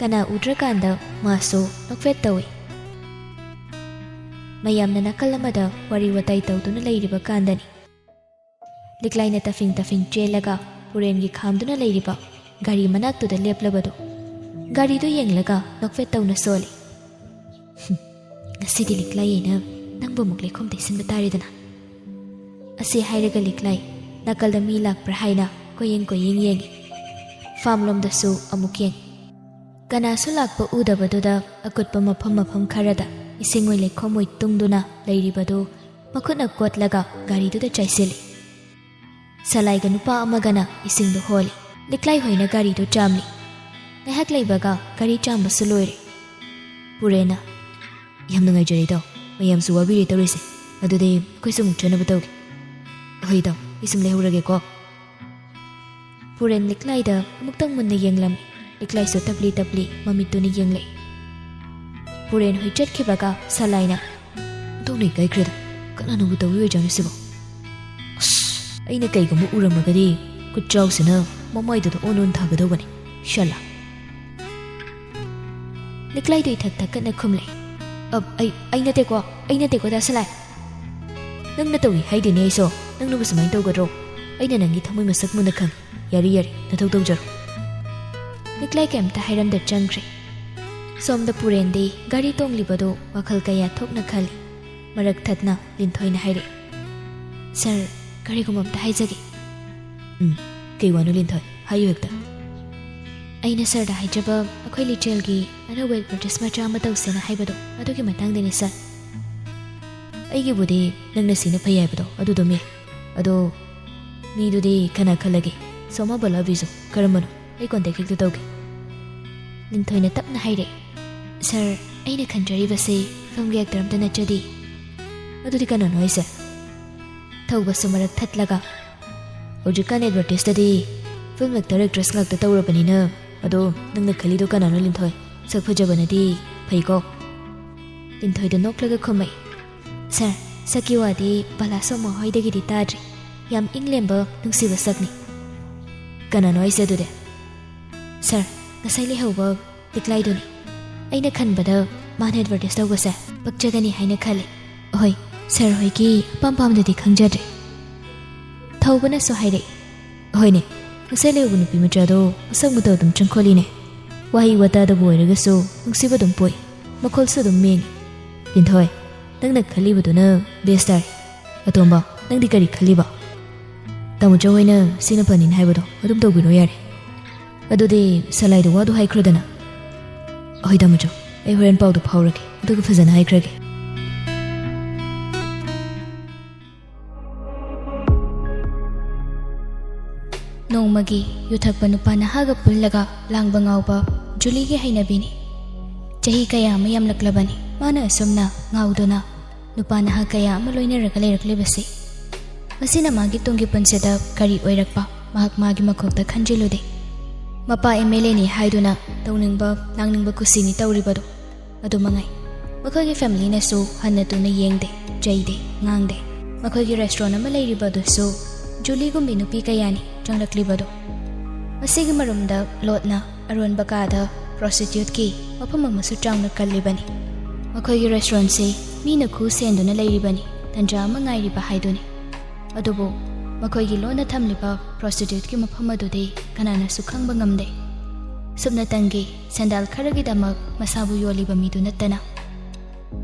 ꯀꯅꯥ ꯎꯗ꯭ꯔꯀꯥꯟꯗ ꯃꯥꯁꯨ ꯅꯣꯛꯐꯦꯠ ꯇꯧꯏ꯫ ꯃꯌꯥꯝꯅ ꯅꯥꯀꯜ ꯑꯃꯗ ꯋꯥꯔꯤ ꯋꯥꯇꯥꯏ ꯇꯧꯗꯨꯅ ꯂꯩꯔꯤꯕ ꯀꯥꯟꯗꯅꯤ ꯂꯤꯛꯂꯥꯏꯅ ꯇꯐꯤꯡ ꯇꯐꯤꯡ ꯆꯦꯜꯂꯒ ꯄꯨꯔꯦꯟꯒꯤ ꯈꯥꯝꯗꯨꯅ ꯂꯩꯔꯤꯕ ꯒꯥꯔꯤ ꯃꯅꯥꯛꯇꯨꯗ ꯂꯦꯞꯂꯕꯗꯨ꯫ ꯒꯥꯔꯤꯗꯨ ꯌꯦꯡꯂꯒ ꯅꯣꯛꯐꯦꯠ ꯇꯧꯅ ꯁꯣꯜꯂꯤ꯫ "ꯍꯨꯝ, ꯉꯁꯤꯗꯤ ꯂꯤꯛꯂꯥꯏ ꯑꯩꯅ ꯅꯪꯕꯨ ꯑꯃꯨꯛ ꯂꯩꯈꯣꯝ ꯇꯩꯁꯤꯟꯕ ꯇꯥꯔꯦꯗꯅ"꯫ ꯑꯁꯤ ꯍꯥꯏꯔꯒ ꯂꯤꯛꯂꯥꯏ ꯅꯥꯀꯜꯗ ꯃꯤ ꯂꯥꯛꯄ꯭ꯔꯥ ꯍꯥꯏꯅ ꯀꯣꯏꯌꯦꯡ ꯀꯣꯏꯌꯦꯡ ꯌꯦꯡꯉꯤ꯫ ꯐꯥꯝꯂꯣꯝꯗꯁꯨ ꯑꯃꯨꯛ ꯌꯦꯡ꯫ ꯀꯅꯥꯁꯨ ꯂꯥꯛꯄ ꯎꯗꯕꯗꯨꯗ ꯑꯀꯨꯠꯄ ꯃꯐꯝ ꯃꯐꯝ ꯈꯔꯗ ꯏꯁꯤꯡꯑꯣꯏ ꯂꯩꯈꯣꯝꯑꯣꯏ ꯇꯨꯡꯗꯨꯅ ꯂꯩꯔꯤꯕꯗꯨ ꯃꯈꯨꯠꯅ ꯀꯣꯠꯂꯒ ꯒꯥꯔꯤꯗꯨꯗ ꯆꯥꯏꯁꯤꯜꯂꯤ꯫ ꯁꯂꯥꯏꯒ ꯅꯨꯄꯥ ꯑꯃꯒꯅ ꯏꯁꯤꯡꯗꯨ ꯍꯣꯜꯂꯤ꯫ ꯂꯤꯛꯂꯥꯏ ꯍꯣꯏꯅ ꯒꯥꯔꯤꯗꯨ ꯆꯥꯝꯂꯤ꯫ ꯉꯥꯏꯍꯥꯛ ꯂꯩꯕꯒ ꯒꯥꯔꯤ ꯆꯥꯝꯕꯁꯨ ꯂꯣꯏꯔꯦ꯫ ꯄꯨꯔꯦꯟꯅ, "ꯌꯥꯝ ꯅꯨꯡꯉꯥꯏꯖꯔꯦ ꯏꯇꯥꯎ, ꯃꯌꯥꯝꯁꯨ ꯋꯥꯕꯤꯔꯦ ꯇꯧꯔꯤꯁꯦ꯫ ꯑꯗꯨꯗꯤ ꯑꯩꯈꯣꯏꯁꯨ ꯑꯃꯨꯛ ꯆꯠꯅꯕ ꯇꯧꯒꯦ꯫ ꯍꯣꯏ ꯏꯇꯥꯎ, ꯑꯩ ꯁꯨꯝ ꯂꯩꯍꯧꯔꯒꯦꯀꯣ"꯫ ꯄꯨꯔꯦꯟ ꯂꯤꯛꯂꯥꯏꯗ ꯑꯃꯨꯛꯇꯪ ꯃꯨꯟꯅ ꯌꯦꯡꯂꯝꯃꯤ꯫ ꯂꯤꯛꯂꯥꯏꯁꯨ ꯇꯞꯂꯤ ꯇꯞꯂꯤ ꯃꯃꯤꯠꯇꯨꯅ ꯌꯦꯡꯂꯛꯏ꯫ ꯄꯨꯔꯦꯟ ꯍꯣꯏ ꯆꯠꯈꯤꯕꯒ ꯁꯂꯥꯏꯅ, "ꯑꯣꯟꯊꯣꯛꯅ ꯏꯀꯥꯏꯈ꯭ꯔꯦꯗ, ꯀꯅꯥꯅꯕꯨ ꯇꯧꯔꯤ ꯑꯣꯏꯖꯥꯠꯅꯣ ꯁꯤꯕꯣ? ꯑꯁ, ꯑꯩꯅ ꯀꯩꯒꯨꯝꯕ ꯎꯔꯝꯃꯒꯗꯤ ꯈꯨꯠꯆꯥꯎꯁꯤꯅ ꯃꯃꯥꯏꯗꯨꯗ ꯑꯣꯟ ꯑꯣꯟ ꯊꯥꯒꯗꯧꯕꯅꯤ, ꯁꯂꯥ"꯫ ꯂꯤꯛꯂꯥꯏꯗꯨ ꯏꯊꯛ ꯊꯛꯀꯠꯅ ꯈꯨꯝꯂꯦ꯫ "ꯑ, ꯑꯩ, ꯑꯩ ꯅꯠꯇꯦꯀꯣ, ꯑꯩ ꯅꯠꯇꯦꯀꯣ ꯗꯥ ꯁꯂꯥꯏ꯫ ꯅꯪꯅ ꯇꯧꯏ ꯍꯥꯏꯗꯦꯅꯦ ꯑꯩꯁꯨ, ꯅꯪꯅꯕꯨ ꯁꯨꯃꯥꯏꯅ ꯇꯧꯒꯗ꯭ꯔꯣ? ꯑꯩꯅ ꯅꯪꯒꯤ ꯊꯃꯣꯏ ꯃꯁꯛ ꯃꯨꯟꯅ ꯈꯪꯏ꯫ ꯌꯥꯔꯦ, ꯌꯥꯔꯦ, ꯅꯊꯧ ꯇꯧꯖꯔꯣ"꯫ ꯂꯤꯛꯂꯥꯏ ꯀꯩꯝꯇ ꯍꯥꯏꯔꯝꯗ ꯆꯪꯈ꯭ꯔꯦ꯫ ꯁꯣꯝꯗ ꯄꯨꯔꯦꯟꯗꯤ ꯒꯥꯔꯤ ꯇꯣꯡꯂꯤꯕꯗꯨ ꯋꯥꯈꯜ ꯀꯌꯥ ꯊꯣꯛꯅ ꯈꯜꯂꯤ꯫ ꯃꯔꯛ ꯊꯠꯅ ꯂꯤꯟꯊꯣꯏꯅ ꯍꯥꯏꯔꯛꯏ, "ꯁꯥꯔ, ꯀꯔꯤꯒꯨꯝꯕ ꯑꯝꯇ ꯍꯥꯏꯖꯒꯦ"꯫ "ꯎꯝ, ꯀꯩ ꯋꯥꯅꯣ ꯂꯤꯟꯊꯣꯏ? ꯍꯥꯏꯌꯨ ꯍꯦꯛꯇ"꯫ "ꯑꯩꯅ ꯁꯥꯔꯗ ꯍꯥꯏꯖꯕ ꯑꯩꯈꯣꯏ ꯂꯤꯆꯦꯜꯒꯤ ꯑꯅꯧꯕ ꯑꯦꯗꯚꯔꯇꯥꯏꯁ ꯃꯆꯥ ꯑꯃ ꯇꯧꯁꯦꯅ ꯍꯥꯏꯕꯗꯣ, ꯑꯗꯨꯒꯤ ꯃꯇꯥꯡꯗꯅꯤ ꯁꯥꯔ"꯫ "ꯑꯩꯒꯤꯕꯨꯗꯤ ꯅꯪꯅ ꯁꯤꯅ ꯐꯩ ꯍꯥꯏꯕꯗꯣ ꯑꯗꯨꯗꯨꯝ ꯌꯥꯏ꯫ ꯑꯗꯣ ꯃꯤꯗꯨꯗꯤ ꯀꯅꯥ ꯈꯜꯂꯒꯦ? ꯁꯣꯃꯥ ꯕꯂꯥ ꯕꯤꯖꯨ ꯀꯔꯝꯕꯅꯣ? ꯑꯩ ꯀꯣꯟꯇꯦꯛ ꯍꯦꯛꯇ ꯇꯧꯒꯦ"꯫ ꯂꯤꯟꯊꯣꯏꯅ ꯇꯞꯅ ꯍꯥꯏꯔꯛꯏ, "ꯁꯥꯔ, ꯑꯩꯅ ꯈꯟꯖꯔꯤꯕꯁꯦ ꯐꯤꯂꯝꯒꯤ ꯑꯦꯛꯇꯔ ꯑꯝꯇ ꯅꯠꯆꯗꯦ"꯫ "ꯑꯗꯨꯗꯤ ꯀꯅꯥꯅꯣ ꯍꯥꯏꯁꯦ?" ꯊꯧꯕꯁꯨ ꯃꯔꯛ ꯊꯠꯂꯒ, "ꯍꯧꯖꯤꯛꯀꯥꯟ ꯑꯦꯗꯚꯔꯇꯥꯏꯁꯇꯗꯤ ꯐꯤꯂꯝ ꯑꯦꯛꯇꯔ ꯑꯦꯛꯇ꯭ꯔꯦꯁ ꯉꯥꯛꯇ ꯇꯧꯔꯕꯅꯤꯅ, ꯑꯗꯣ ꯅꯪꯅ ꯈꯜꯂꯤꯗꯣ ꯀꯅꯥꯅꯣ ꯂꯤꯟꯊꯣꯏ? ꯁꯛ ꯐꯖꯕꯅꯗꯤ ꯐꯩꯀꯣ"꯫ ꯂꯤꯟꯊꯣꯏꯗ ꯅꯣꯛꯂꯒ ꯈꯨꯝꯃꯛꯏ, "ꯁꯥꯔ, ꯁꯛꯀꯤ ꯋꯥꯗꯤ ꯕꯂꯥ ꯁꯣꯃꯥ ꯍꯣꯏꯗꯒꯤꯗꯤ ꯇꯥꯗ꯭ꯔꯤ꯫ ꯌꯥꯝ ꯏꯪ ꯂꯦꯝꯕ ꯅꯨꯡꯁꯤꯕ ꯁꯛꯅꯤ"꯫ "ꯀꯅꯥꯅꯣ ꯍꯥꯏꯁꯦ ꯑꯗꯨꯗꯤ?" "ꯁꯥꯔ, ꯉꯁꯥꯏ ꯂꯩꯍꯧꯕ ꯂꯤꯛꯂꯥꯏꯗꯨꯅꯤ꯫ ꯑꯩꯅ ꯈꯟꯕꯗ ꯃꯥꯅ ꯑꯦꯗꯚꯔꯇꯥꯏꯁ ꯇꯧꯕꯁꯦ ꯄꯛꯆꯒꯅꯤ ꯍꯥꯏꯅ ꯈꯜꯂꯤ꯫ ꯍꯣꯏ, ꯁꯥꯔ ꯍꯣꯏꯒꯤ ꯑꯄꯥꯝ ꯄꯥꯝꯗꯗꯤ ꯈꯪꯖꯗ꯭ꯔꯦ꯫ ꯊꯧꯕꯅꯁꯨ ꯍꯥꯏꯔꯛꯏ, "ꯍꯣꯏꯅꯦ, ꯉꯁꯥꯏ ꯂꯩꯍꯧꯕ ꯅꯨꯄꯤ ꯃꯆꯥꯗꯣ ꯃꯁꯛ ꯃꯇꯧ ꯑꯗꯨꯝ ꯆꯪꯈꯣꯜꯂꯤꯅꯦ꯫ ꯋꯥꯍꯩ ꯋꯥꯇꯥꯗꯕꯨ ꯑꯣꯏꯔꯒꯁꯨ ꯅꯨꯡꯁꯤꯕ ꯑꯗꯨꯝ ꯄꯣꯛꯏ, ꯃꯈꯣꯜꯁꯨ ꯑꯗꯨꯝ ꯃꯦꯡꯉꯤ꯫ ꯂꯤꯟꯊꯣꯏ, ꯅꯪꯅ ꯈꯜꯂꯤꯕꯗꯨꯅ ꯕꯦꯁ ꯇꯥꯔꯦ꯫ ꯑꯇꯣꯝꯕ, ꯅꯪꯗꯤ ꯀꯔꯤ ꯈꯜꯂꯤꯕ?" "ꯇꯥꯃꯣꯆꯧ ꯍꯣꯏꯅ ꯁꯤꯅ ꯐꯅꯤꯅ ꯍꯥꯏꯕꯗꯣ ꯑꯗꯨꯝ ꯇꯧꯕꯤꯔꯣ ꯌꯥꯔꯦ꯫ ꯑꯗꯨꯗꯤ ꯁꯂꯥꯏꯗ ꯋꯥꯗꯨ ꯍꯥꯏꯈ꯭ꯔꯣꯗꯅ꯫" "ꯍꯣꯏ ꯇꯥꯃꯣꯆꯧ, ꯑꯩ ꯍꯣꯔꯦꯟ ꯄꯥꯎꯗꯨ ꯐꯥꯎꯔꯒꯦ, ꯑꯗꯨꯒ ꯐꯖꯅ ꯍꯥꯏꯈ꯭ꯔꯒꯦ꯫" ꯅꯣꯡꯃꯒꯤ ꯌꯨ ꯊꯛꯄ ꯅꯨꯄꯥ ꯅꯍꯥꯒ ꯄꯨꯜꯂꯒ ꯂꯥꯡꯕ ꯉꯥꯎꯕ ꯖꯨꯂꯤꯒꯤ ꯍꯩꯅꯕꯤꯅꯤ꯫ ꯆꯍꯤ ꯀꯌꯥ ꯑꯃ ꯌꯥꯝꯂꯛꯂꯕꯅꯤ ꯃꯥꯅ ꯑꯁꯨꯝꯅ ꯉꯥꯎꯗꯨꯅ ꯅꯨꯄꯥ ꯅꯍꯥ ꯀꯌꯥ ꯑꯃ ꯂꯣꯏꯅꯔꯒ ꯂꯩꯔꯛꯂꯤꯕꯁꯤ꯫ ꯃꯁꯤꯅ ꯃꯥꯒꯤ ꯇꯨꯡꯒꯤ ꯄꯨꯟꯁꯤꯗ ꯀꯔꯤ ꯑꯣꯏꯔꯛꯄ ꯃꯍꯥꯛ ꯃꯥꯒꯤ ꯃꯀꯣꯛꯇ ꯈꯟꯖꯤꯜꯂꯨꯗꯦ꯫ ꯃꯄꯥ ꯑꯦꯝ ꯑꯦꯜ ꯑꯦꯅꯤ ꯍꯥꯏꯗꯨꯅ ꯇꯧꯅꯤꯡꯕ ꯂꯥꯡꯅꯤꯡꯕ ꯀꯨꯁꯤꯅꯤ ꯇꯧꯔꯤꯕꯗꯣ꯫ ꯑꯗꯨ ꯃꯉꯥꯏ, ꯃꯈꯣꯏꯒꯤ ꯐꯦꯃꯤꯂꯤꯅꯁꯨ ꯍꯟꯅ ꯇꯨꯅ ꯌꯦꯡꯗꯦ, ꯆꯩꯗꯦ, ꯉꯥꯡꯗꯦ꯫ ꯃꯈꯣꯏꯒꯤ ꯔꯦꯁꯇꯨꯔꯦꯟ ꯑꯃ ꯂꯩꯔꯤꯕ ꯑꯗꯨꯁꯨ ꯖꯨꯂꯤꯒꯨꯝꯕꯤ ꯅꯨꯄꯤ ꯀꯌꯥꯅꯤ ꯆꯪꯂꯛꯂꯤꯕꯗꯣ꯫ ꯃꯁꯤꯒꯤ ꯃꯔꯨꯝꯗ ꯂꯣꯠꯅ ꯑꯔꯣꯟꯕ ꯀꯥꯗ ꯄ꯭ꯔꯣꯁꯇꯤꯇ꯭ꯌꯨꯠꯀꯤ ꯃꯐꯝ ꯑꯃꯁꯨ ꯆꯥꯎꯅ ꯀꯜꯂꯤꯕꯅꯤ꯫ ꯃꯈꯣꯏꯒꯤ ꯔꯦꯁꯇꯨꯔꯦꯟꯁꯤ ꯃꯤꯅ ꯈꯨ ꯁꯦꯟꯗꯨꯅ ꯂꯩꯔꯤꯕꯅꯤ, ꯇꯟꯖꯥ ꯑꯃ ꯉꯥꯏꯔꯤꯕ ꯍꯥꯏꯗꯨꯅꯤ꯫ ꯑꯗꯨꯕꯨ ꯃꯈꯣꯏꯒꯤ ꯂꯣꯟꯅ ꯊꯝꯂꯤꯕ ꯄ꯭ꯔꯣꯁꯇꯤꯇ꯭ꯌꯨꯠꯀꯤ ꯃꯐꯝ ꯑꯗꯨꯗꯤ ꯀꯅꯥꯅꯁꯨ ꯈꯪꯕ ꯉꯝꯗꯦ꯫ ꯁꯨꯞꯅꯇꯪꯒꯤ ꯁꯦꯟꯗꯥꯜ ꯈꯔꯒꯤꯗꯃꯛ ꯃꯁꯥꯕꯨ ꯌꯣꯜꯂꯤꯕ ꯃꯤꯗꯨ ꯅꯠꯇꯅ꯫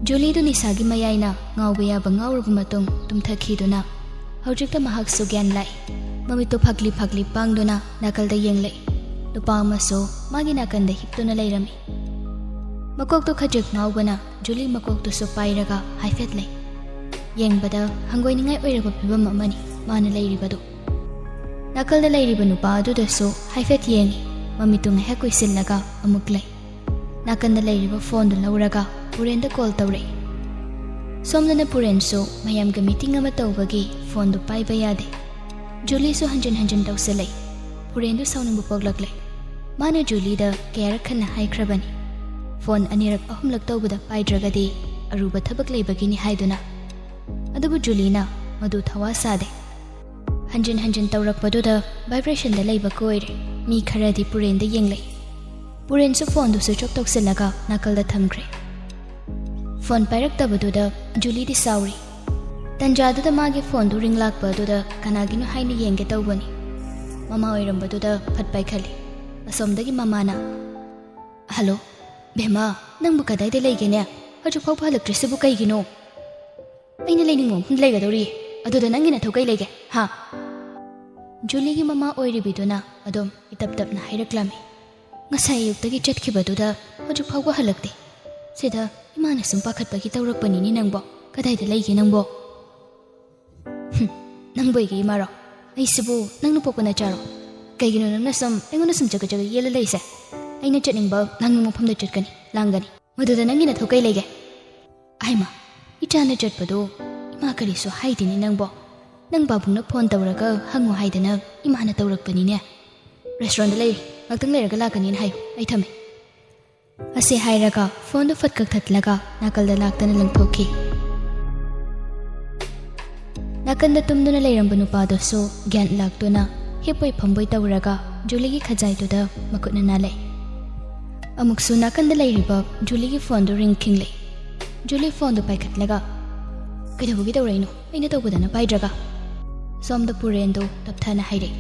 ꯖꯨꯂꯤꯗꯨ ꯅꯤꯁꯥꯒꯤ ꯃꯌꯥꯏꯅ ꯉꯥꯎꯕ ꯌꯥꯕ ꯉꯥꯎꯔꯕ ꯃꯇꯨꯡ ꯇꯨꯝꯊꯈꯤꯗꯨꯅ ꯍꯧꯖꯤꯛꯇ ꯃꯍꯥꯛꯁꯨ ꯒ꯭ꯌꯥꯟ ꯂꯥꯛꯏ꯫ ꯃꯃꯤꯠꯇꯨ ꯐꯥꯛꯂꯤ ꯐꯥꯛꯂꯤ ꯄꯥꯡꯗꯨꯅ ꯅꯥꯀꯜꯗ ꯌꯦꯡꯂꯛꯏ꯫ ꯅꯨꯄꯥ ꯑꯃꯁꯨ ꯃꯥꯒꯤ ꯅꯥꯀꯟꯗ ꯍꯤꯞꯇꯨꯅ ꯂꯩꯔꯝꯃꯤ꯫ ꯃꯀꯣꯛꯇꯨ ꯈꯖꯤꯛ ꯉꯥꯎꯕꯅ ꯖꯨꯂꯤ ꯃꯀꯣꯛꯇꯨꯁꯨ ꯄꯥꯏꯔꯒ ꯍꯥꯏꯐꯦꯠ ꯂꯩ꯫ ꯌꯦꯡꯕꯗ ꯍꯪꯒꯣꯏꯅꯤꯡꯉꯥꯏ ꯑꯣꯏꯔꯕ ꯐꯤꯕꯝ ꯑꯃꯅꯤ ꯃꯥꯅ ꯂꯩꯔꯤꯕꯗꯨ꯫ ꯅꯥꯀꯜꯗ ꯂꯩꯔꯤꯕ ꯅꯨꯄꯥ ꯑꯗꯨꯗꯁꯨ ꯍꯥꯏꯐꯦꯠ ꯌꯦꯡꯉꯤ꯫ ꯃꯃꯤꯠꯇꯨ ꯉꯥꯏꯍꯥꯛ ꯎꯏꯁꯤꯜꯂꯒ ꯑꯃꯨꯛ ꯂꯩ꯫ ꯅꯥꯀꯟꯗ ꯂꯩꯔꯤꯕ ꯐꯣꯟꯗꯨ ꯂꯧꯔꯒ ꯄꯨꯔꯦꯟꯗ ꯀꯣꯜ ꯇꯧꯔꯛꯏ꯫ ꯁꯣꯝꯗꯅ ꯄꯨꯔꯦꯟꯁꯨ ꯃꯌꯥꯝꯒ ꯃꯤꯇꯤꯡ ꯑꯃ ꯇꯧꯕꯒꯤ ꯐꯣꯟꯗꯨ ꯄꯥꯏꯕ ꯌꯥꯗꯦ꯫ ꯖꯨꯂꯤꯁꯨ ꯍꯟꯖꯤꯟ ꯍꯟꯖꯤꯟ ꯇꯧꯁꯤꯜꯂꯛꯏ꯫ ꯄꯨꯔꯦꯟꯗꯨ ꯁꯥꯎꯅꯤꯡꯕ ꯄꯣꯛꯂꯛꯂꯦ꯫ ꯃꯥꯅ ꯖꯨꯂꯤꯗ ꯀꯌꯥꯔꯛ ꯍꯟꯅ ꯍꯥꯏꯈ꯭ꯔꯕꯅꯤ, ꯐꯣꯟ ꯑꯅꯤꯔꯛ ꯑꯍꯨꯝꯂꯛ ꯇꯧꯕꯗ ꯄꯥꯏꯗ꯭ꯔꯒꯗꯤ ꯑꯔꯨꯕ ꯊꯕꯛ ꯂꯩꯕꯒꯤꯅꯤ ꯍꯥꯏꯗꯨꯅ꯫ ꯑꯗꯨꯕꯨ ꯖꯨꯂꯤꯅ ꯃꯗꯨ ꯊꯋꯥ ꯁꯥꯗꯦ꯫ ꯍꯟꯖꯤꯟ ꯍꯟꯖꯤꯟ ꯇꯧꯔꯛꯄꯗꯨꯗ ꯚꯥꯏꯕ꯭ꯔꯦꯁꯟꯗ ꯂꯩꯕ ꯀꯣꯏꯔꯦ꯫ ꯃꯤ ꯈꯔꯗꯤ ꯄꯨꯔꯦꯟꯗ ꯌꯦꯡꯂꯛꯏ꯫ ꯄꯨꯔꯦꯟꯁꯨ ꯐꯣꯟꯗꯨ ꯁ꯭ꯋꯤꯆ ꯑꯣꯐ ꯇꯧꯁꯤꯜꯂꯒ ꯅꯥꯀꯜꯗ ꯊꯝꯈ꯭ꯔꯦ꯫ ꯐꯣꯟ ꯄꯥꯏꯔꯛꯇꯕꯗꯨꯗ ꯖꯨꯂꯤꯗꯤ ꯁꯥꯎꯔꯤ꯫ ꯇꯟꯖꯥꯗꯨꯗ ꯃꯥꯒꯤ ꯐꯣꯟꯗꯨ ꯔꯤꯡ ꯂꯥꯛꯄ ꯑꯗꯨꯗ ꯀꯅꯥꯒꯤꯅꯣ ꯍꯥꯏꯅ ꯌꯦꯡꯒꯦ ꯇꯧꯕꯅꯤ꯫ ꯃꯃꯥ ꯑꯣꯏꯔꯝꯕꯗꯨꯗ ꯐꯠ ꯄꯥꯏꯈꯠꯂꯤ꯫ ꯑꯁꯣꯝꯗꯒꯤ ꯃꯃꯥꯅ, "ꯍꯜꯂꯣ, ꯕꯦꯝꯃ, ꯅꯪꯕꯨ ꯀꯗꯥꯏꯗ ꯂꯩꯒꯦꯅꯦ? ꯍꯧꯖꯤꯛ ꯐꯥꯎꯕ ꯍꯜꯂꯛꯇ꯭ꯔꯤꯁꯤꯕꯨ ꯀꯩꯒꯤꯅꯣ?" "ꯑꯩꯅ ꯂꯩꯅꯤꯡꯕ ꯃꯐꯝꯗ ꯂꯩꯒꯗꯧꯔꯤ, ꯑꯗꯨꯗ ꯅꯪꯒꯤ ꯅꯊꯧ ꯀꯩ ꯂꯩꯒꯦ, ꯍꯥ?" ꯖꯨꯂꯤꯒꯤ ꯃꯃꯥ ꯑꯣꯏꯔꯤꯕꯤꯗꯨꯅ ꯑꯗꯨꯝ ꯏꯇꯞ ꯇꯞꯅ ꯍꯥꯏꯔꯛꯂꯝꯃꯤ꯫ "ꯉꯁꯥꯏ ꯑꯌꯨꯛꯇꯒꯤ ꯆꯠꯈꯤꯕꯗꯨꯗ ꯍꯧꯖꯤꯛ ꯐꯥꯎꯕ ꯍꯜꯂꯛꯇꯦ꯫ ꯁꯤꯗ ꯏꯃꯥꯅ ꯁꯨꯝ ꯄꯥꯈꯠꯄꯒꯤ ꯇꯧꯔꯛꯄꯅꯤꯅꯦ ꯅꯪꯕꯣ꯫ ꯀꯗꯥꯏꯗ ꯂꯩꯒꯦ ꯅꯪꯕꯣ?" "ꯍꯨꯝ, ꯅꯪꯕꯨ ꯑꯩꯒꯤ ꯏꯃꯥꯔꯣ? ꯑꯩꯁꯤꯕꯨ ꯅꯪꯅ ꯄꯣꯛꯄ ꯅꯆꯥꯔꯣ? ꯀꯩꯒꯤꯅꯣ ꯅꯪꯅ ꯁꯨꯝ ꯑꯩꯉꯣꯟꯗ ꯁꯨꯝ ꯆꯒꯠ ꯆꯒꯠ ꯌꯦꯠꯂ ꯂꯩꯁꯦ? ꯑꯩꯅ ꯆꯠꯅꯤꯡꯕ ꯂꯥꯡꯅꯤꯡꯕ ꯃꯐꯝꯗ ꯆꯠꯀꯅꯤ, ꯂꯥꯡꯒꯅꯤ꯫ ꯃꯗꯨꯗ ꯅꯪꯒꯤ ꯅꯊꯧ ꯀꯩ ꯂꯩꯒꯦ?" "ꯑꯩꯃ, ꯏꯆꯥꯅ ꯆꯠꯄꯗꯨ ꯏꯃꯥ ꯀꯔꯤꯁꯨ ꯍꯥꯏꯗꯦꯅꯦ ꯅꯪꯕꯣ꯫ ꯅꯪ ꯄꯥꯕꯨꯡꯅ ꯐꯣꯟ ꯇꯧꯔꯒ ꯍꯪꯉꯨ ꯍꯥꯏꯗꯅ ꯏꯃꯥꯅ ꯇꯧꯔꯛꯄꯅꯤꯅꯦ꯫ ꯔꯦꯁꯇꯨꯔꯦꯟꯗ ꯂꯩꯔꯤ, ꯉꯥꯛꯇꯪ ꯂꯩꯔꯒ ꯂꯥꯛꯀꯅꯤꯅ ꯍꯥꯏꯌꯨ, ꯑꯩ ꯊꯝꯃꯦ꯫" ꯑꯁꯤ ꯍꯥꯏꯔꯒ ꯐꯣꯟꯗꯨ ꯐꯠ ꯀꯛꯊꯠꯂꯒ ꯅꯥꯀꯜꯗ ꯂꯥꯛꯇꯅ ꯂꯪꯊꯣꯛꯈꯤ꯫ ꯅꯥꯀꯟꯗ ꯇꯨꯝꯗꯨꯅ ꯂꯩꯔꯝꯕ ꯅꯨꯄꯥꯗꯨꯁꯨ ꯒ꯭ꯌꯥꯟ ꯂꯥꯛꯇꯨꯅ ꯍꯤꯞꯄꯣꯏ ꯐꯝꯕꯣꯏ ꯇꯧꯔꯒ ꯖꯨꯂꯤꯒꯤ ꯈꯖꯥꯏꯗꯨꯗ ꯃꯈꯨꯠꯅ ꯅꯥꯜꯂꯦ꯫ ꯑꯃꯨꯛꯁꯨ ꯅꯥꯀꯟꯗ ꯂꯩꯔꯤꯕ ꯖꯨꯂꯤꯒꯤ ꯐꯣꯟꯗꯨ ꯔꯤꯡ ꯈꯤꯡꯂꯦ꯫ ꯖꯨꯂꯤ ꯐꯣꯟꯗꯨ ꯄꯥꯏꯈꯠꯂꯒ, "ꯀꯩꯗꯧꯕꯒꯤ ꯇꯧꯔꯛꯏꯅꯣ? ꯑꯩꯅ ꯇꯧꯕꯗꯅ ꯄꯥꯏꯗ꯭ꯔꯒ?" ꯁꯣꯝꯗ ꯄꯨꯔꯦꯟꯗꯣ ꯇꯞꯊꯅ ꯍꯥꯏꯔꯛꯏ꯫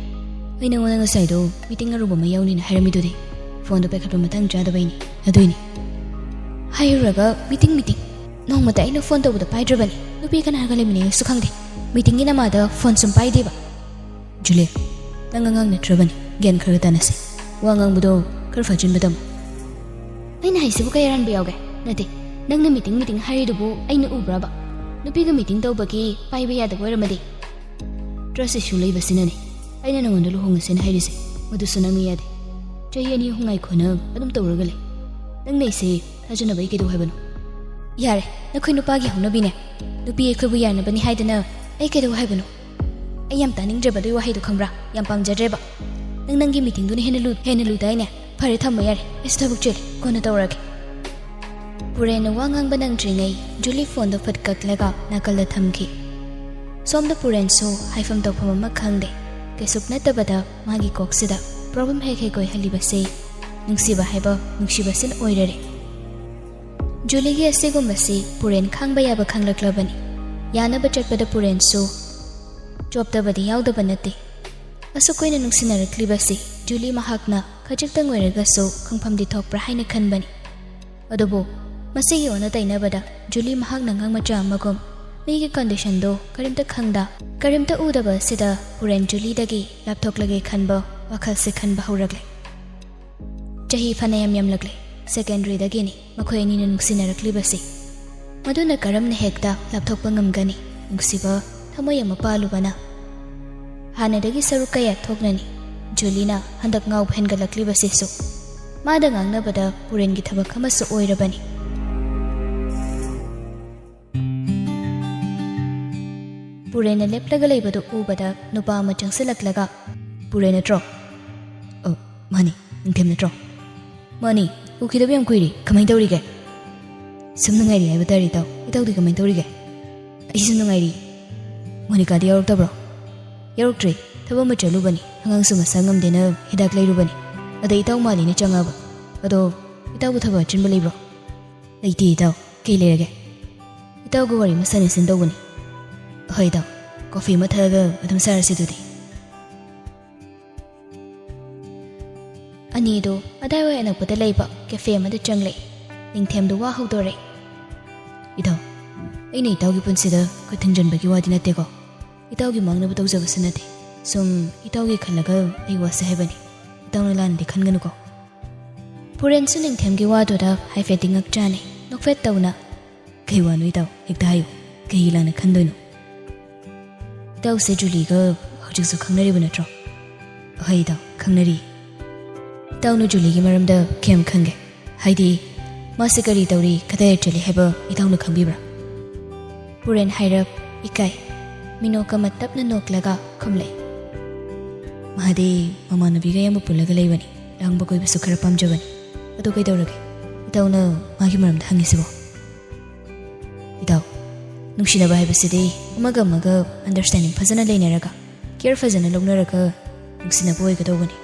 "ꯑꯩ ꯅꯉꯣꯟꯗ ꯉꯁꯥꯏꯗꯣ ꯃꯤꯇꯤꯡ ꯑꯔꯨꯕ ꯑꯃ ꯌꯥꯎꯅꯤꯅ ꯍꯥꯏꯔꯝꯃꯤꯗꯨꯗꯤ? ꯐꯣꯟꯗꯣ ꯄꯥꯏꯈꯠꯄ ꯃꯇꯥꯡ ꯆꯥꯗꯕꯩꯅꯤ, ꯑꯗꯨꯏꯅꯤ꯫" ꯍꯥꯏꯔꯨꯔꯒ ꯃꯤꯇꯤꯡ, ꯃꯤꯇꯤꯡ? ꯅꯣꯡꯃꯇ ꯑꯩꯅ ꯐꯣꯟ ꯇꯧꯕꯗ ꯄꯥꯏꯗ꯭ꯔꯕꯅꯤ꯫ ꯅꯨꯄꯤ ꯀꯅꯥꯒ ꯂꯩꯃꯤꯟꯅꯩꯁꯨ ꯈꯪꯗꯦ꯫ ꯃꯤꯇꯤꯡꯒꯤ ꯅꯃꯥꯗ ꯐꯣꯟ ꯁꯨꯝ ꯄꯥꯏꯗꯦꯕ꯫ ꯖꯨꯂꯤ, ꯅꯪ ꯑꯉꯥꯡ ꯅꯠꯇ꯭ꯔꯕꯅꯤ꯫ ꯒ꯭ꯌꯥꯟ ꯈꯔ ꯇꯥꯅꯁꯦ꯫ ꯋꯥ ꯉꯥꯡꯕꯗꯣ ꯈꯔ ꯐꯥꯖꯤꯟꯕ ꯇꯝꯃꯨ꯫ ꯑꯩꯅ ꯍꯥꯏꯁꯤꯕꯨ ꯀꯩ ꯑꯔꯥꯟꯕ ꯌꯥꯎꯒꯦ? ꯅꯠꯇꯦ, ꯅꯪꯅ ꯃꯤꯇꯤꯡ, ꯃꯤꯇꯤꯡ ꯍꯥꯏꯔꯤꯗꯨꯕꯨ ꯑꯩꯅ ꯎꯕ꯭ꯔꯕ? ꯅꯨꯄꯤꯒ ꯃꯤꯇꯤꯡ ꯇꯧꯕꯒꯤ ꯄꯥꯏꯕ ꯌꯥꯗꯕ ꯑꯣꯏꯔꯝꯃꯗꯤ? Trust issue ꯂꯩꯕꯁꯤꯅꯅꯦ ꯑꯩꯅ ꯅꯉꯣꯟꯗ ꯂꯨꯍꯣꯡꯉꯁꯦꯅ ꯍꯥꯏꯔꯤꯁꯦ꯫ ꯃꯗꯨꯁꯨ ꯅꯪꯅ ꯌꯥꯗꯦ꯫ ꯆꯍꯤ ꯑꯅꯤ ꯑꯍꯨꯝ ꯉꯥꯏꯈꯣ, ꯅꯪ ꯑꯗꯨꯝ ꯇꯧꯔꯒ ꯂꯩ꯫ ꯅꯪꯅ ꯑꯩꯁꯦ ꯊꯥꯖꯅꯕ ꯑꯩ ꯀꯩꯗꯧ ꯍꯥꯏꯕꯅꯣ? ꯌꯥꯔꯦ, ꯅꯈꯣꯏ ꯅꯨꯄꯥꯒꯤ ꯍꯧꯅꯕꯤꯅꯦ꯫ ꯅꯨꯄꯤ ꯑꯩꯈꯣꯏꯕꯨ ꯌꯥꯅꯕꯅꯤ ꯍꯥꯏꯗꯅ ꯑꯩ ꯀꯩꯗꯧ ꯍꯥꯏꯕꯅꯣ? ꯑꯩ ꯌꯥꯝ ꯇꯥꯅꯤꯡꯗ꯭ꯔꯦꯕ ꯑꯗꯨꯒꯤ ꯋꯥꯍꯩꯗꯣ, ꯈꯪꯕ꯭ꯔꯥ? ꯌꯥꯝ ꯄꯥꯝꯖꯗ꯭ꯔꯦꯕ꯫ ꯅꯪ ꯅꯪꯒꯤ ꯃꯤꯇꯤꯡꯗꯨꯅ ꯍꯦꯟꯅ ꯂꯨ-, ꯍꯦꯟꯅ ꯂꯨꯗꯥꯏꯅꯦ? ꯐꯔꯦ, ꯊꯝꯃꯣ ꯌꯥꯔꯦ, ꯑꯩꯁꯨ ꯊꯕꯛ ꯆꯤꯜꯂꯤ, ꯀꯣꯟꯅ ꯇꯧꯔꯒꯦ꯫ ꯄꯨꯔꯦꯟꯅ ꯋꯥ ꯉꯥꯡꯕ ꯅꯪꯗ꯭ꯔꯤꯉꯩ ꯖꯨꯂꯤ ꯐꯣꯟꯗꯣ ꯐꯠ ꯀꯛꯂꯒ ꯅꯥꯀꯜꯗ ꯊꯝꯈꯤ꯫ ꯁꯣꯝꯗ ꯄꯨꯔꯦꯟꯁꯨ ꯍꯥꯏꯐꯝ ꯇꯧꯐꯝ ꯑꯃ ꯈꯪꯗꯦ꯫ ꯀꯩꯁꯨꯛ ꯅꯠꯇꯕꯗ ꯃꯥꯒꯤ ꯀꯣꯛꯁꯤꯗ problem ꯍꯦꯛ ꯍꯦꯛ ꯑꯣꯏꯍꯜꯂꯤꯕꯁꯦ ꯅꯨꯡꯁꯤꯕ ꯍꯥꯏꯕ ꯅꯨꯡꯁꯤꯕꯁꯤꯅ ꯑꯣꯏꯔꯔꯦ꯫ ꯖꯨꯂꯤꯒꯤ ꯑꯁꯤꯒꯨꯝꯕꯁꯤ ꯄꯨꯔꯦꯟ ꯈꯥꯡꯕ ꯌꯥꯕ ꯈꯪꯂꯛꯂꯕꯅꯤ꯫ ꯌꯥꯅꯕ ꯆꯠꯄꯗ ꯄꯨꯔꯦꯟꯁꯨ ꯆꯣꯞꯇꯕꯗꯤ ꯌꯥꯎꯗꯕ ꯅꯠꯇꯦ꯫ ꯑꯁꯨꯛ ꯀꯨꯏꯅ ꯅꯨꯡꯁꯤꯅꯔꯛꯂꯤꯕꯁꯤ ꯖꯨꯂꯤ ꯃꯍꯥꯛꯅ ꯈꯖꯤꯛꯇꯪ ꯑꯣꯏꯔꯒꯁꯨ ꯈꯪꯐꯝꯗꯤ ꯊꯣꯛꯄ꯭ꯔꯥ ꯍꯥꯏꯅ ꯈꯟꯕꯅꯤ꯫ ꯑꯗꯨꯕꯨ ꯃꯁꯤꯒꯤ ꯑꯣꯟꯅ ꯇꯩꯅꯕꯗ ꯖꯨꯂꯤ ꯃꯍꯥꯛꯅ ꯑꯉꯥꯡ ꯃꯆꯥ ꯑꯃꯒꯨꯝ ꯃꯤꯒꯤ ꯀꯟꯗꯤꯁꯟꯗꯣ ꯀꯔꯤꯝꯇ ꯈꯪꯗ, ꯀꯔꯤꯝꯇ ꯎꯗꯕ ꯑꯁꯤꯗ ꯄꯨꯔꯦꯟ ꯖꯨꯂꯤꯗꯒꯤ ꯂꯥꯞꯊꯣꯛꯂꯒꯦ ꯈꯟꯕ ꯋꯥꯈꯜꯁꯦ ꯈꯟꯕ ꯍꯧꯔꯛꯂꯦ꯫ ꯆꯍꯤ ꯐꯅꯌꯥꯝ ꯌꯥꯝꯂꯛꯂꯦ꯫ ꯁꯦꯀꯦꯟꯗꯔꯤꯗꯒꯤꯅꯤ ꯃꯈꯣꯏ ꯑꯅꯤꯅ ꯅꯨꯡꯁꯤꯅꯔꯛꯂꯤꯕꯁꯤ꯫ ꯃꯗꯨꯅ ꯀꯔꯝꯅ ꯍꯦꯛꯇ ꯂꯥꯞꯊꯣꯛꯄ ꯉꯝꯒꯅꯤ? ꯅꯨꯡꯁꯤꯕ ꯊꯃꯣꯏ ꯑꯃ ꯄꯥꯜꯂꯨꯕꯅ꯫ ꯍꯥꯟꯅꯗꯒꯤ ꯁꯔꯨꯛ ꯀꯌꯥ ꯊꯣꯛꯅꯅꯤ꯫ ꯖꯨꯂꯤꯅ ꯍꯟꯗꯛ ꯉꯥꯎꯕ ꯍꯦꯟꯒꯠꯂꯛꯂꯤꯕꯁꯤꯁꯨ꯫ ꯃꯥꯗ ꯉꯥꯡꯅꯕꯗ ꯄꯨꯔꯦꯟꯒꯤ ꯊꯕꯛ ꯑꯃꯁꯨ ꯑꯣꯏꯔꯕꯅꯤ꯫ ꯄꯨꯔꯦꯟꯅ ꯂꯦꯞꯂꯒ ꯂꯩꯕꯗꯨ ꯎꯕꯗ ꯅꯨꯄꯥ ꯑꯃ ꯆꯪꯁꯤꯜꯂꯛꯂꯒ, "ꯄꯨꯔꯦꯟ ꯅꯠꯇ꯭ꯔꯣ?" "ꯑ, ꯃꯥꯅꯤ꯫ ꯅꯤꯡꯊꯦꯝ ꯅꯠꯇ꯭ꯔꯣ?" "ꯃꯥꯅꯤ꯫ ꯎꯈꯤꯗꯕ ꯌꯥꯝ ꯀꯨꯏꯔꯦ꯫ ꯀꯃꯥꯏꯅ ꯇꯧꯔꯤꯒꯦ?" "ꯁꯨꯝ ꯅꯨꯡꯉꯥꯏꯔꯤ ꯍꯥꯏꯕ ꯇꯥꯔꯦ, ꯏꯇꯥꯎ꯫ ꯏꯇꯥꯎꯗꯤ ꯀꯃꯥꯏꯅ ꯇꯧꯔꯤꯒꯦ?" "ꯑꯩꯁꯨ ꯅꯨꯡꯉꯥꯏꯔꯤ꯫ ꯃꯣꯅꯤꯀꯥꯗꯤ ꯌꯥꯎꯔꯛꯇꯕ꯭ꯔꯣ?" "ꯌꯥꯎꯔꯛꯇ꯭ꯔꯦ꯫ ꯊꯕꯛ ꯑꯃ ꯆꯠꯂꯨꯕꯅꯤ꯫ ꯑꯉꯥꯡꯁꯨ ꯃꯁꯥ ꯉꯝꯗꯦꯅ ꯍꯤꯗꯥꯛ ꯂꯩꯔꯨꯕꯅꯤ꯫ ꯑꯗ ꯏꯇꯥꯎ ꯃꯥꯜꯂꯤꯅ ꯆꯪꯉꯛꯑꯕ꯫ ꯑꯗꯣ ꯏꯇꯥꯎꯕꯨ ꯊꯕꯛ ꯑꯆꯤꯟꯕ ꯂꯩꯕ꯭ꯔꯣ?" "ꯂꯩꯇꯦ ꯏꯇꯥꯎ꯫ ꯀꯩ ꯂꯩꯔꯒꯦ?" "ꯏꯇꯥꯎꯒ ꯋꯥꯔꯤ ꯑꯃ ꯁꯥꯟꯅꯁꯤꯟ ꯇꯧꯕꯅꯤ꯫" "ꯍꯣꯏ ꯏꯇꯥꯎ, ꯀꯣꯐꯤ ꯑꯃ ꯊꯛꯑꯒ ꯑꯗꯨꯝ ꯁꯥꯔꯁꯤ ꯑꯗꯨꯗꯤ꯫" ꯑꯅꯤꯗꯨ ꯑꯗꯥꯏꯋꯥꯏ ꯑꯅꯛꯄꯗ ꯂꯩꯕ ꯀꯦꯐꯦ ꯑꯃꯗ ꯆꯪꯂꯛꯏ꯫ ꯅꯤꯡꯊꯦꯝꯗꯨ ꯋꯥ ꯍꯧꯗꯣꯔꯛꯏ꯫ "ꯏꯇꯥꯎ, ꯑꯩꯅ ꯏꯇꯥꯎꯒꯤ ꯄꯨꯟꯁꯤꯗ ꯈꯨꯠ ꯊꯤꯡꯖꯤꯟꯕꯒꯤ ꯋꯥꯗꯤ ꯅꯠꯇꯦꯀꯣ꯫ ꯏꯇꯥꯎꯒꯤ ꯃꯥꯡꯅꯕ ꯇꯧꯖꯕꯁꯨ ꯅꯠꯇꯦ꯫ ꯁꯨꯝ ꯏꯇꯥꯎꯒꯤ ꯈꯜꯂꯒ ꯑꯩ ꯋꯥꯁꯦ ꯍꯥꯏꯕꯅꯤ꯫ ꯏꯇꯥꯎꯅ ꯂꯥꯟꯅꯗꯤ ꯈꯟꯒꯅꯨꯀꯣ꯫" ꯄꯨꯔꯦꯟꯁꯨ ꯅꯤꯡꯊꯦꯝꯒꯤ ꯋꯥꯗꯨꯗ ꯍꯥꯏꯐꯦꯠꯇꯤ ꯉꯛꯆꯥꯅꯩ꯫ ꯅꯣꯛꯐꯦꯠ ꯇꯧꯅ, "ꯀꯩ ꯋꯥꯅꯣ ꯏꯇꯥꯎ? ꯍꯦꯛꯇ ꯍꯥꯏꯌꯨ꯫ ꯀꯩꯒꯤ ꯂꯥꯟꯅ ꯈꯟꯗꯣꯏꯅꯣ?" "ꯏꯇꯥꯎꯁꯦ ꯖꯨꯂꯤꯒ ꯍꯧꯖꯤꯛꯁꯨ ꯈꯪꯅꯔꯤꯕ ꯅꯠꯇ꯭ꯔꯣ?" "ꯍꯣꯏ ꯏꯇꯥꯎ, ꯈꯪꯅꯔꯤ꯫" "ꯏꯇꯥꯎꯅ ꯖꯨꯂꯤꯒꯤ ꯃꯔꯝꯗ ꯀꯌꯥꯝ ꯈꯪꯒꯦ? ꯍꯥꯏꯗꯤ, ꯃꯥꯁꯦ ꯀꯔꯤ ꯇꯧꯔꯤ, ꯀꯗꯥꯏꯗ ꯆꯠꯂꯤ ꯍꯥꯏꯕ ꯏꯇꯥꯎꯅ ꯈꯪꯕꯤꯕ꯭ꯔꯥ?" ꯄꯨꯔꯦꯟ ꯍꯥꯏꯔꯞ ꯏꯀꯥꯏ꯫ ꯃꯤꯅꯣꯛ ꯑꯃ ꯇꯞꯅ ꯅꯣꯛꯂꯒ ꯈꯨꯝꯂꯛꯏ꯫ "ꯃꯥꯗꯤ ꯃꯃꯥꯟꯅꯕꯤꯒ ꯑꯌꯥꯝꯕ ꯄꯨꯜꯂꯒ ꯂꯩꯕꯅꯤ꯫ ꯂꯥꯡꯕ ꯀꯣꯏꯕꯁꯨ ꯈꯔ ꯄꯥꯝꯖꯕꯅꯤ꯫ ꯑꯗꯨ ꯀꯩꯗꯧꯔꯒꯦ? ꯏꯇꯥꯎꯅ ꯃꯥꯒꯤ ꯃꯔꯝꯗ ꯍꯪꯉꯤꯁꯤꯕꯣ?" "ꯏꯇꯥꯎ, ꯅꯨꯡꯁꯤꯅꯕ ꯍꯥꯏꯕꯁꯤꯗꯤ ꯑꯃꯒ ꯑꯃꯒ ꯑꯟꯗꯔꯁꯇꯦꯟꯗꯤꯡ ꯐꯖꯅ ꯂꯩꯅꯔꯒ, ꯀꯤꯌꯔ ꯐꯖꯅ ꯂꯧꯅꯔꯒ ꯅꯨꯡꯁꯤꯅꯕ ꯑꯣꯏꯒꯗꯧꯕꯅꯤ꯫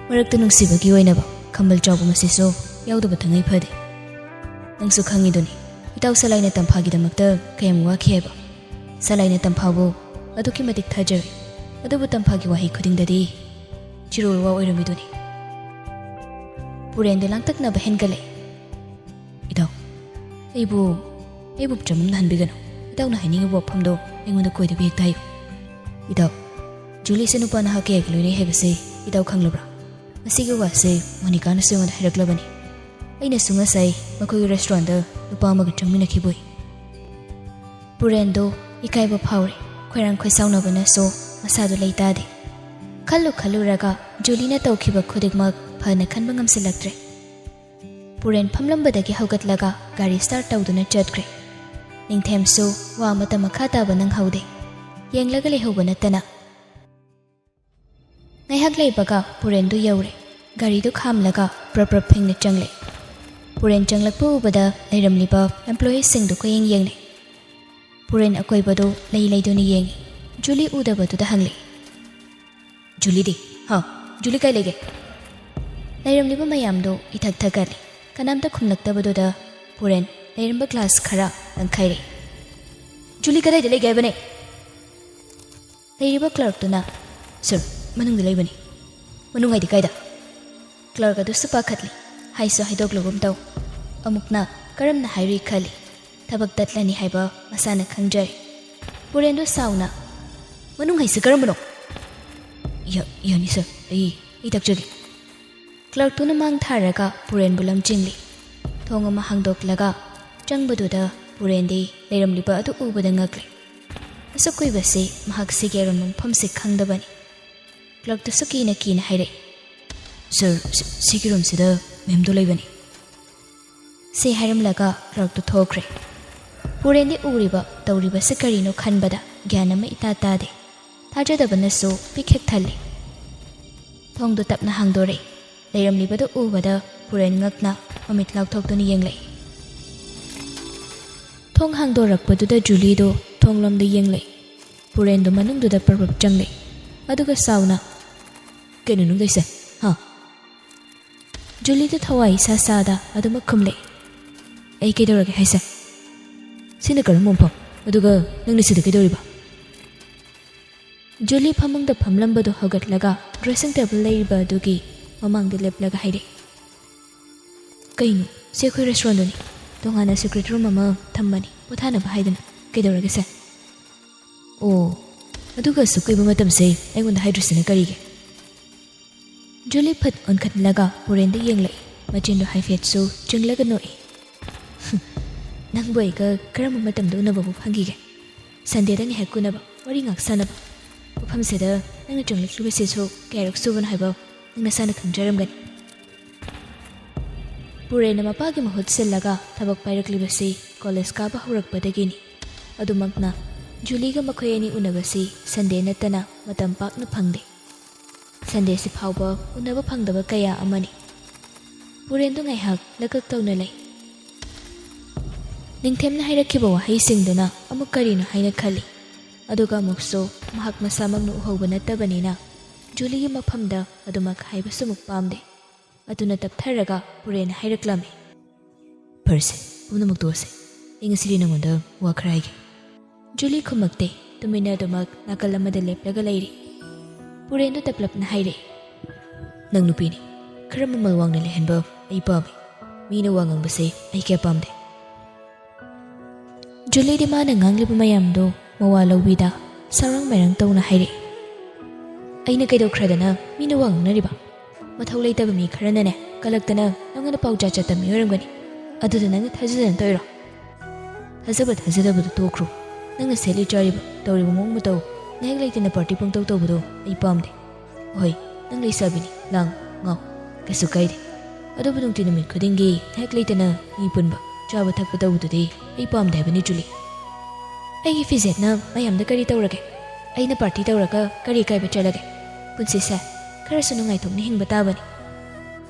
ꯃꯔꯛꯇ ꯅꯨꯡꯁꯤꯕꯒꯤ ꯑꯣꯏꯅꯕ ꯈꯝꯕꯜ ꯆꯥꯎꯕ ꯃꯁꯤꯁꯨ ꯌꯥꯎꯗꯕ ꯇꯉꯥꯏ ꯐꯗꯦ꯫ ꯅꯪꯁꯨ ꯈꯪꯉꯤꯗꯨꯅꯤ, ꯏꯇꯥꯎ ꯁꯂꯥꯏꯅ ꯇꯝꯐꯥꯒꯤꯗꯃꯛꯇ ꯀꯌꯥꯝ ꯋꯥꯈꯤ ꯍꯥꯏꯕ꯫ ꯁꯂꯥꯏꯅ ꯇꯝꯐꯥꯕꯨ ꯑꯗꯨꯛꯀꯤ ꯃꯇꯤꯛ ꯊꯥꯖꯔꯦ, ꯑꯗꯨꯕꯨ ꯇꯝꯐꯥꯒꯤ ꯋꯥꯍꯩ ꯈꯨꯗꯤꯡꯗꯗꯤ ꯆꯤꯔꯣꯜ ꯋꯥ ꯑꯣꯏꯔꯝꯃꯤꯗꯨꯅꯤ꯫ ꯄꯨꯔꯦꯟꯗꯨ ꯂꯥꯡꯇꯛꯅꯕ ꯍꯦꯟꯒꯠꯂꯛꯏ꯫ "ꯏꯇꯥꯎ, ꯑꯩꯕꯨ, ꯑꯩꯕꯨ ꯆꯃꯝꯅꯍꯟꯕꯤꯒꯅꯨ꯫ ꯏꯇꯥꯎꯅ ꯍꯥꯏꯅꯤꯡꯉꯤꯕ ꯋꯥꯐꯝꯗꯣ ꯑꯩꯉꯣꯟꯗ ꯀꯣꯏꯗꯕꯤ ꯍꯦꯛꯇ ꯍꯥꯏꯌꯨ꯫ ꯏꯇꯥꯎ, ꯖꯨꯂꯤꯁꯦ ꯅꯨꯄꯥ ꯅꯍꯥ ꯀꯌꯥꯒ ꯂꯣꯏꯅꯩ ꯍꯥꯏꯕꯁꯦ ꯏꯇꯥꯎ ꯈꯪꯂꯕ꯭ꯔꯥ? ꯃꯁꯤꯒꯤ ꯋꯥꯁꯦ ꯃꯣꯅꯤꯀꯥꯅꯁꯨ ꯑꯩꯉꯣꯟꯗ ꯍꯥꯏꯔꯛꯂꯕꯅꯤ꯫ ꯑꯩꯅꯁꯨ ꯉꯁꯥꯏ ꯃꯈꯣꯏꯒꯤ ꯔꯦꯁꯇꯨꯔꯦꯟꯗ ꯅꯨꯄꯥ ꯑꯃꯒ ꯆꯪꯃꯤꯟꯅꯈꯤꯕ ꯎꯏ꯫" ꯄꯨꯔꯦꯟꯗꯨ ꯏꯀꯥꯏꯕ ꯐꯥꯎꯔꯦ꯫ ꯈꯣꯏꯔꯥꯡ ꯈꯣꯏꯁꯥꯎꯅꯕꯅꯁꯨ ꯃꯁꯥꯗꯨ ꯂꯩꯇꯥꯗꯦ꯫ ꯈꯜꯂꯨ ꯈꯜꯂꯨꯔꯒ ꯖꯨꯂꯤꯅ ꯇꯧꯈꯤꯕ ꯈꯨꯗꯤꯡꯃꯛ ꯐꯅ ꯈꯟꯕ ꯉꯝꯁꯤꯜꯂꯛꯇ꯭ꯔꯦ꯫ ꯄꯨꯔꯦꯟ ꯐꯝꯂꯝꯕꯗꯒꯤ ꯍꯧꯒꯠꯂꯒ ꯒꯥꯔꯤ ꯁ꯭ꯇꯥꯔꯠ ꯇꯧꯗꯨꯅ ꯆꯠꯈ꯭ꯔꯦ꯫ ꯅꯤꯡꯊꯦꯝꯁꯨ ꯋꯥ ꯑꯃꯠꯇ ꯃꯈꯥ ꯇꯥꯕ ꯅꯪꯍꯧꯗꯦ꯫ ꯌꯦꯡꯂꯒ ꯂꯩꯍꯧꯕ ꯅꯠꯇꯅ꯫ ꯉꯥꯏꯍꯥꯛ ꯂꯩꯕꯒ ꯄꯨꯔꯦꯟꯗꯨ ꯌꯧꯔꯦ꯫ ꯒꯥꯔꯤꯗꯨ ꯈꯥꯝꯂꯒ ꯄ꯭ꯔꯞ ꯄ꯭ꯔꯞ ꯐꯤꯡꯅ ꯆꯪꯂꯦ꯫ ꯄꯨꯔꯦꯟ ꯆꯪꯂꯛꯄ ꯎꯕꯗ ꯂꯩꯔꯝꯂꯤꯕ ꯑꯦꯝꯄ꯭ꯂꯣꯌꯤꯁꯤꯡꯗꯨ ꯀꯣꯏꯌꯦꯡ ꯌꯦꯡꯂꯦ꯫ ꯄꯨꯔꯦꯟ ꯑꯀꯣꯏꯕꯗꯨ ꯂꯩ ꯂꯩꯗꯨꯅ ꯌꯦꯡꯉꯤ꯫ ꯖꯨꯂꯤ ꯎꯗꯕꯗꯨꯗ ꯍꯪꯂꯦ, "ꯖꯨꯂꯤꯗꯤ? ꯍꯥ? ꯖꯨꯂꯤ ꯀꯥꯏ ꯂꯩꯒꯦ?" ꯂꯩꯔꯝꯂꯤꯕ ꯃꯌꯥꯝꯗꯨ ꯏꯊꯛ ꯊꯛꯀꯠꯂꯤ꯫ ꯀꯅꯥꯝꯇ ꯈꯨꯝꯂꯛꯇꯕꯗꯨꯗ ꯄꯨꯔꯦꯟ ꯂꯩꯔꯝꯕ ꯒ꯭ꯂꯥꯁ ꯈꯔ ꯂꯪꯈꯥꯏꯔꯦ꯫ "ꯖꯨꯂꯤ ꯀꯗꯥꯏꯗ ꯂꯩꯒꯦ ꯍꯥꯏꯕꯅꯦ?" ꯂꯩꯔꯤꯕ ꯀ꯭ꯂꯥꯔꯛꯇꯨꯅ, "ꯁꯔ, ꯃꯅꯨꯡꯗ ꯂꯩꯕꯅꯤ꯫" "ꯃꯅꯨꯡ ꯍꯥꯏꯗꯤ ꯀꯥꯏꯗ?" ꯀ꯭ꯂꯥꯔꯛ ꯑꯗꯨꯁꯨ ꯄꯥꯈꯠꯂꯤ꯫ ꯍꯥꯏꯁꯨ ꯍꯥꯏꯗꯣꯛꯂꯒꯨꯝ ꯇꯧ꯫ ꯑꯃꯨꯛꯅ ꯀꯔꯝꯅ ꯍꯥꯏꯔꯨꯏ ꯈꯜꯂꯤ꯫ ꯊꯕꯛ ꯇꯠꯂꯅꯤ ꯍꯥꯏꯕ ꯃꯁꯥꯅ ꯈꯪꯖꯔꯦ꯫ ꯄꯨꯔꯦꯟꯗꯨ ꯁꯥꯎꯅ, "ꯃꯅꯨꯡ ꯍꯥꯏꯁꯤ ꯀꯔꯝꯕꯅꯣ?" "ꯌꯥ-, ꯌꯥꯅꯤ ꯁꯔ, ꯑꯩ, ꯑꯩ ꯇꯥꯛꯆꯒꯦ꯫" ꯀ꯭ꯂꯥꯔꯛꯇꯨꯅ ꯃꯥꯡ ꯊꯥꯔꯒ ꯄꯨꯔꯦꯟꯕꯨ ꯂꯝꯖꯤꯡꯂꯤ꯫ ꯊꯣꯡ ꯑꯃ ꯍꯥꯡꯗꯣꯛꯂꯒ ꯆꯪꯕꯗꯨꯗ ꯄꯨꯔꯦꯟꯗꯤ ꯂꯩꯔꯝꯂꯤꯕ ꯑꯗꯨ ꯎꯕꯗ ꯉꯛꯂꯦ꯫ ꯑꯁꯨꯛ ꯀꯨꯏꯕꯁꯤ ꯃꯍꯥꯛ ꯁꯤꯒꯤ ꯑꯔꯣꯟꯕ ꯃꯐꯝꯁꯤ ꯈꯪꯗꯕꯅꯤ꯫ ꯀ꯭ꯂꯥꯔꯛꯇꯨꯁꯨ ꯀꯤꯅ ꯀꯤꯅ ꯍꯥꯏꯔꯛꯏ, "ꯁꯔ, ꯁꯤ-, ꯁꯤꯒꯤ ꯔꯨꯝꯁꯤꯗ ꯃꯦꯝꯗꯣ ꯂꯩꯕꯅꯤ꯫" ꯁꯤ ꯍꯥꯏꯔꯝꯂꯒ ꯀ꯭ꯂꯥꯔꯛꯇꯨ ꯊꯣꯛꯈ꯭ꯔꯦ꯫ ꯄꯨꯔꯦꯟꯗꯤ ꯎꯔꯤꯕ ꯇꯧꯔꯤꯕꯁꯤ ꯀꯔꯤꯅꯣ ꯈꯟꯕꯗ ꯒ꯭ꯌꯥꯟ ꯑꯃ ꯏꯇꯥ ꯇꯥꯗꯦ꯫ ꯊꯥꯖꯗꯕꯅꯁꯨ ꯄꯤꯛ ꯍꯦꯛ ꯊꯜꯂꯤ꯫ ꯊꯣꯡꯗꯨ ꯇꯞꯅ ꯍꯥꯡꯗꯣꯔꯛꯏ꯫ ꯂꯩꯔꯝꯂꯤꯕꯗꯨ ꯎꯕꯗ ꯄꯨꯔꯦꯟ ꯉꯛꯅ ꯃꯃꯤꯠ ꯂꯥꯎꯊꯣꯛꯇꯨꯅ ꯌꯦꯡꯂꯛꯏ꯫ ꯊꯣꯡ ꯍꯥꯡꯗꯣꯔꯛꯄꯗꯨꯗ ꯖꯨꯂꯤꯗꯨ ꯊꯣꯡꯂꯣꯝꯗ ꯌꯦꯡꯂꯛꯏ꯫ ꯄꯨꯔꯦꯟꯗꯨ ꯃꯅꯨꯡꯗꯨꯗ ꯄꯔꯞ ꯄꯔꯞ ꯆꯪꯂꯛꯏ꯫ ꯑꯗꯨꯒ ꯁꯥꯎꯅ, "ꯀꯩꯅꯣ ꯅꯨꯡꯗꯩꯁꯦ? ꯍꯥ?" ꯖꯨꯂꯤꯗꯨ ꯊꯋꯥꯏ ꯏꯁꯥ ꯁꯥꯗ ꯑꯗꯨꯃꯛ ꯈꯨꯝꯂꯛꯏ, ꯑꯩ ꯀꯩꯗꯧꯔꯒꯦ ꯍꯥꯏꯁꯦ? ꯁꯤꯅ ꯀꯔꯝꯕ ꯃꯐꯝ? ꯑꯗꯨꯒ ꯅꯪꯅ ꯁꯤꯗ ꯀꯩꯗꯧꯔꯤꯕ? ꯖꯨꯂꯤ ꯐꯃꯨꯡꯗ ꯐꯝꯂꯝꯕꯗꯨ ꯍꯧꯒꯠꯂꯒ ꯗ꯭ꯔꯦꯁꯤꯡ ꯇꯦꯕꯜ ꯂꯩꯔꯤꯕ ꯑꯗꯨꯒꯤ ꯃꯃꯥꯡꯗ ꯂꯦꯞꯂꯒ ꯍꯥꯏꯔꯛꯏ, "ꯀꯩꯅꯣ? ꯁꯤ ꯑꯩꯈꯣꯏ ꯔꯦꯁꯇꯨꯔꯦꯟꯗꯨꯅꯤ꯫ ꯇꯣꯉꯥꯟꯅ ꯁꯤꯀ꯭ꯔꯦꯠ ꯔꯨꯝ ꯑꯃ ꯊꯝꯕꯅꯤ, ꯄꯣꯊꯥꯅꯕ ꯍꯥꯏꯗꯅ꯫ ꯀꯩꯗꯧꯔꯒꯦ ꯁꯦ?" "ꯑꯣ, ꯑꯗꯨꯒ ꯑꯁꯨꯛ ꯀꯨꯏꯕ ꯃꯇꯝꯁꯦ ꯑꯩꯉꯣꯟꯗ ꯍꯥꯏꯗ꯭ꯔꯤꯁꯤꯅ ꯀꯔꯤꯒꯤ?" ꯖꯨꯂꯤ ꯐꯠ ꯑꯣꯟꯈꯠꯂꯒ ꯄꯨꯔꯦꯟꯗ ꯌꯦꯡꯂꯛꯏ꯫ ꯃꯆꯤꯟꯗꯨ ꯍꯥꯏꯐꯦꯠꯁꯨ ꯆꯤꯡꯂꯒ ꯅꯣꯛꯏ꯫ "ꯅꯪꯕꯨ ꯑꯩꯒ ꯀꯔꯝꯕ ꯃꯇꯝꯗ ꯎꯅꯕꯕꯨ ꯐꯪꯈꯤꯒꯦ? ꯁꯟꯗꯦꯗ ꯉꯥꯏꯍꯥꯛ ꯎꯅꯕ, ꯋꯥꯔꯤ ꯉꯥꯛ ꯁꯥꯟꯅꯕ꯫ ꯃꯐꯝꯁꯤꯗ ꯅꯪꯅ ꯆꯪꯂꯛꯂꯤꯕꯁꯤꯁꯨ ꯀꯌꯥꯔꯛ ꯁꯨꯕꯅꯣ ꯍꯥꯏꯕ ꯅꯪ ꯅꯁꯥꯅ ꯈꯪꯖꯔꯝꯒꯅꯤ꯫" ꯄꯨꯔꯦꯟꯅ ꯃꯄꯥꯒꯤ ꯃꯍꯨꯠ ꯁꯤꯜꯂꯒ ꯊꯕꯛ ꯄꯥꯏꯔꯛꯂꯤꯕꯁꯤ ꯀꯣꯂꯦꯖ ꯀꯥꯕ ꯍꯧꯔꯛꯄꯗꯒꯤꯅꯤ꯫ ꯑꯗꯨꯃꯛꯅ ꯖꯨꯂꯤꯒ ꯃꯈꯣꯏ ꯑꯅꯤ ꯎꯅꯕꯁꯤ ꯁꯟꯗꯦ ꯅꯠꯇꯅ ꯃꯇꯝ ꯄꯥꯛꯅ ꯐꯪꯗꯦ꯫ ꯁꯟꯗꯦꯁꯤ ꯐꯥꯎꯕ ꯎꯅꯕ ꯐꯪꯗꯕ ꯀꯌꯥ ꯑꯃꯅꯤ꯫ ꯄꯨꯔꯦꯟꯗꯨ ꯉꯥꯏꯍꯥꯛ ꯂꯀꯛ ꯇꯧꯅ ꯂꯩ꯫ ꯅꯤꯡꯊꯦꯝꯅ ꯍꯥꯏꯔꯛꯈꯤꯕ ꯋꯥꯍꯩꯁꯤꯡꯗꯨꯅ ꯑꯃꯨꯛ ꯀꯔꯤꯅꯣ ꯍꯥꯏꯅ ꯈꯜꯂꯤ꯫ ꯑꯗꯨꯒ ꯑꯃꯨꯛꯁꯨ ꯃꯍꯥꯛ ꯃꯁꯥꯃꯛꯅ ꯎꯍꯧꯕ ꯅꯠꯇꯕꯅꯤꯅ ꯖꯨꯂꯤꯒꯤ ꯃꯐꯝꯗ ꯑꯗꯨꯃꯛ ꯍꯥꯏꯕꯁꯨ ꯑꯃꯨꯛ ꯄꯥꯝꯗꯦ꯫ ꯑꯗꯨꯅ ꯇꯞꯊꯔꯒ ꯄꯨꯔꯦꯟꯅ ꯍꯥꯏꯔꯛꯂꯝꯃꯤ, "ꯐꯔꯁꯦ, ꯄꯨꯝꯅꯃꯛ ꯇꯣꯛꯑꯁꯦ꯫ ꯑꯩ ꯉꯁꯤꯗꯤ ꯅꯉꯣꯟꯗ ꯋꯥ ꯈꯔ ꯍꯥꯏꯒꯦ꯫" ꯖꯨꯂꯤ ꯈꯨꯝꯃꯛꯇꯦ꯫ ꯇꯨꯃꯤꯟꯅ ꯑꯗꯨꯃꯛ ꯅꯥꯀꯜ ꯑꯃꯗ ꯂꯦꯞꯂꯒ ꯂꯩꯔꯤ꯫ ꯄꯨꯔꯦꯟꯗꯨ ꯇꯞꯂꯞꯅ ꯍꯥꯏꯔꯛꯏ, "ꯅꯪ ꯅꯨꯄꯤꯅꯤ꯫ ꯈꯔ ꯃꯃꯜ ꯋꯥꯡꯅ ꯂꯩꯍꯟꯕ ꯑꯩ ꯄꯥꯝꯃꯤ꯫ ꯃꯤꯅ ꯋꯥ ꯉꯥꯡꯕꯁꯦ ꯑꯩ ꯀꯌꯥ ꯄꯥꯝꯗꯦ꯫" ꯖꯨꯂꯤꯗꯤ ꯃꯥꯅ ꯉꯥꯡꯂꯤꯕ ꯃꯌꯥꯝꯗꯣ ꯃꯋꯥ ꯂꯧꯕꯤꯗ ꯁꯥꯎꯔꯥꯡ ꯃꯩꯔꯥꯡ ꯇꯧꯅ ꯍꯥꯏꯔꯛꯏ, "ꯑꯩꯅ ꯀꯩꯗꯧꯈ꯭ꯔꯗꯅ ꯃꯤꯅ ꯋꯥ ꯉꯥꯡꯅꯔꯤꯕ? ꯃꯊꯧ ꯂꯩꯇꯕ ꯃꯤ ꯈꯔꯅꯅꯦ ꯀꯜꯂꯛꯇꯅ ꯅꯉꯣꯟꯗ ꯄꯥꯎ ꯖꯥꯠ ꯖꯥꯠ ꯇꯝꯃꯤ ꯑꯣꯏꯔꯝꯒꯅꯤ꯫ ꯑꯗꯨꯗ ꯅꯪꯅ ꯊꯥꯖꯗꯅ ꯇꯧꯔꯤꯔꯣ? ꯊꯥꯖꯕ ꯊꯥꯖꯗꯕꯗꯨ ꯇꯣꯛꯈ꯭ꯔꯣ꯫ ꯅꯪꯅ ꯁꯦꯠꯂꯤ ꯆꯥꯔꯤꯕ, ꯇꯧꯔꯤꯕ ꯃꯑꯣꯡ ꯃꯇꯧ, ꯉꯥꯏꯍꯥꯛ ꯂꯩꯇꯅ ꯄꯥꯔꯇꯤ ꯄꯪꯇꯧ ꯇꯧꯕꯗꯣ ꯑꯩ ꯄꯥꯝꯗꯦ꯫ ꯍꯣꯏ, ꯅꯪ ꯂꯩꯁꯥꯕꯤꯅꯤ, ꯂꯥꯡ, ꯉꯥꯎ, ꯀꯩꯁꯨ ꯀꯥꯏꯗꯦ꯫ ꯑꯗꯨꯕꯨ ꯅꯨꯡꯇꯤ ꯅꯨꯃꯤꯠ ꯈꯨꯗꯤꯡꯒꯤ ꯉꯥꯏꯍꯥꯛ ꯂꯩꯇꯅ ꯃꯤ ꯄꯨꯟꯕ, ꯆꯥꯕ ꯊꯛꯄ ꯇꯧꯕꯗꯨꯗꯤ ꯑꯩ ꯄꯥꯝꯗꯦ ꯍꯥꯏꯕꯅꯤ, ꯖꯨꯂꯤ꯫ ꯑꯩꯒꯤ ꯐꯤꯖꯦꯠꯅ ꯃꯌꯥꯝꯗ ꯀꯔꯤ ꯇꯧꯔꯒꯦ? ꯑꯩꯅ ꯄꯥꯔꯇꯤ ꯇꯧꯔꯒ ꯀꯔꯤ ꯑꯀꯥꯏꯕ ꯆꯠꯂꯒꯦ? ꯄꯨꯟꯁꯤꯁꯦ ꯈꯔꯁꯨ ꯅꯨꯡꯉꯥꯏꯊꯣꯛꯅ ꯍꯤꯡꯕ ꯇꯥꯕꯅꯤ꯫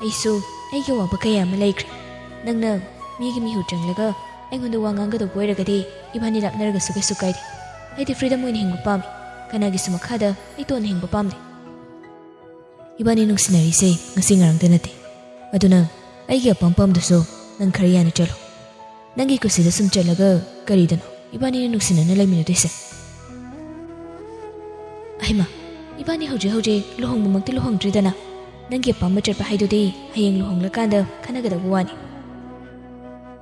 ꯑꯩꯁꯨ ꯑꯩꯒꯤ ꯑꯋꯥꯕ ꯀꯌꯥ ꯑꯃ ꯂꯩꯈ꯭ꯔꯦ꯫ ꯅꯪꯅ ꯃꯤꯒꯤ ꯃꯤꯍꯨꯠ ꯆꯪꯂꯒ ꯑꯩꯉꯣꯟꯗ ꯋꯥ ꯉꯥꯡꯒꯗꯧꯕ ꯑꯣꯏꯔꯒꯗꯤ ꯏꯕꯥꯅꯤ ꯂꯥꯞꯅꯔꯒꯁꯨ ꯀꯩꯁꯨ ꯀꯥꯏꯗꯦ꯫ ꯑꯩꯗꯤ ꯐ꯭ꯔꯤꯗꯝ ꯑꯣꯏꯅ ꯍꯤꯡꯕ ꯄꯥꯝꯃꯤ꯫ ꯀꯅꯥꯒꯤꯁꯨ ꯃꯈꯥꯗ ꯑꯩ ꯇꯣꯟꯅ ꯍꯤꯡꯕ ꯄꯥꯝꯗꯦ꯫ ꯏꯕꯥꯅꯤ ꯅꯨꯡꯁꯤꯅꯔꯤꯁꯦ ꯉꯁꯤ ꯉꯔꯥꯡꯗ ꯅꯠꯇꯦ꯫ ꯑꯗꯨꯅ ꯑꯩꯒꯤ ꯑꯄꯥꯝ ꯄꯥꯝꯗꯁꯨ ꯅꯪ ꯈꯔ ꯌꯥꯅ ꯆꯠꯂꯣ꯫" ꯅꯪꯒꯤ ꯀꯨꯁꯤꯗ ꯁꯨꯝ ꯆꯠꯂꯒ ꯀꯔꯤꯗꯅꯣ ꯏꯕꯥꯅꯤꯅ ꯅꯨꯡꯁꯤꯅꯅ ꯂꯩꯃꯤꯟꯅꯗꯣꯏꯁꯦ? ꯑꯍꯩꯃ, ꯏꯕꯥꯅꯤ ꯍꯧꯖꯤꯛ ꯍꯧꯖꯤꯛ ꯂꯨꯍꯣꯡꯕꯃꯛꯇꯤ ꯂꯨꯍꯣꯡꯗ꯭ꯔꯤꯗꯅ, ꯅꯪꯒꯤ ꯑꯄꯥꯝꯕ ꯆꯠꯄ ꯍꯥꯏꯗꯨꯗꯤ ꯍꯌꯦꯡ ꯂꯨꯍꯣꯡꯂꯀꯥꯟꯗ ꯈꯟꯅꯒꯗꯕ ꯋꯥꯅꯤ꯫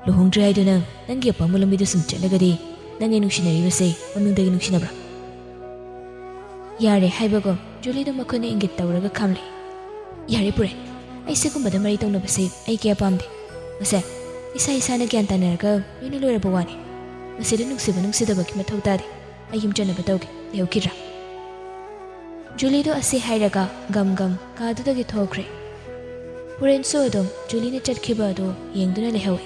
ꯂꯨꯍꯣꯡꯗ꯭ꯔꯤ ꯍꯥꯏꯗꯨꯅ ꯅꯪꯒꯤ ꯑꯄꯥꯝꯕ ꯂꯝꯕꯤꯗ ꯁꯨꯝ ꯆꯠꯂꯒꯗꯤ, ꯅꯪ ꯑꯩ ꯅꯨꯡꯁꯤꯅꯔꯤꯕꯁꯦ ꯃꯃꯤꯡꯗꯒꯤ ꯅꯨꯡꯁꯤꯅꯕ꯭ꯔꯥ? ꯌꯥꯔꯦ ꯍꯥꯏꯕꯒꯨꯝ ꯖꯨꯂꯤꯗ ꯃꯈꯨꯠꯅ ꯏꯪꯒꯤꯠ ꯇꯧꯔꯒ ꯈꯥꯝꯂꯦ꯫ ꯌꯥꯔꯦ ꯄꯨꯔꯦ, ꯑꯩ ꯁꯤꯒꯨꯝꯕꯗ ꯃꯔꯩ ꯇꯧꯅꯕꯁꯦ ꯑꯩ ꯀꯌꯥ ꯄꯥꯝꯗꯦ꯫ ꯃꯁꯦ, ꯏꯁꯥ ꯏꯁꯥꯅ ꯒ꯭ꯌꯥꯟ ꯇꯥꯅꯔꯒ ꯂꯣꯏꯅ ꯂꯣꯏꯔꯕ ꯋꯥꯅꯤ꯫ ꯃꯁꯤꯗ ꯅꯨꯡꯁꯤꯕ ꯅꯨꯡꯁꯤꯗꯕꯒꯤ ꯃꯊꯧ ꯇꯥꯗꯦ꯫ ꯑꯩ ꯌꯨꯝ ꯆꯠꯅꯕ ꯇꯧꯒꯦ꯫ ꯂꯩꯍꯧꯈꯤꯗ꯭ꯔꯥ? ꯖꯨꯂꯤꯗꯣ ꯑꯁꯤ ꯍꯥꯏꯔꯒ ꯒꯝ ꯒꯝ ꯀꯥꯗꯨꯗꯒꯤ ꯊꯣꯛꯈ꯭ꯔꯦ꯫ ꯄꯨꯔꯦꯟꯁꯨ ꯑꯗꯨꯝ ꯖꯨꯂꯤꯅ ꯆꯠꯈꯤꯕ ꯑꯗꯨ ꯌꯦꯡꯗꯨꯅ ꯂꯩꯍꯧꯏ꯫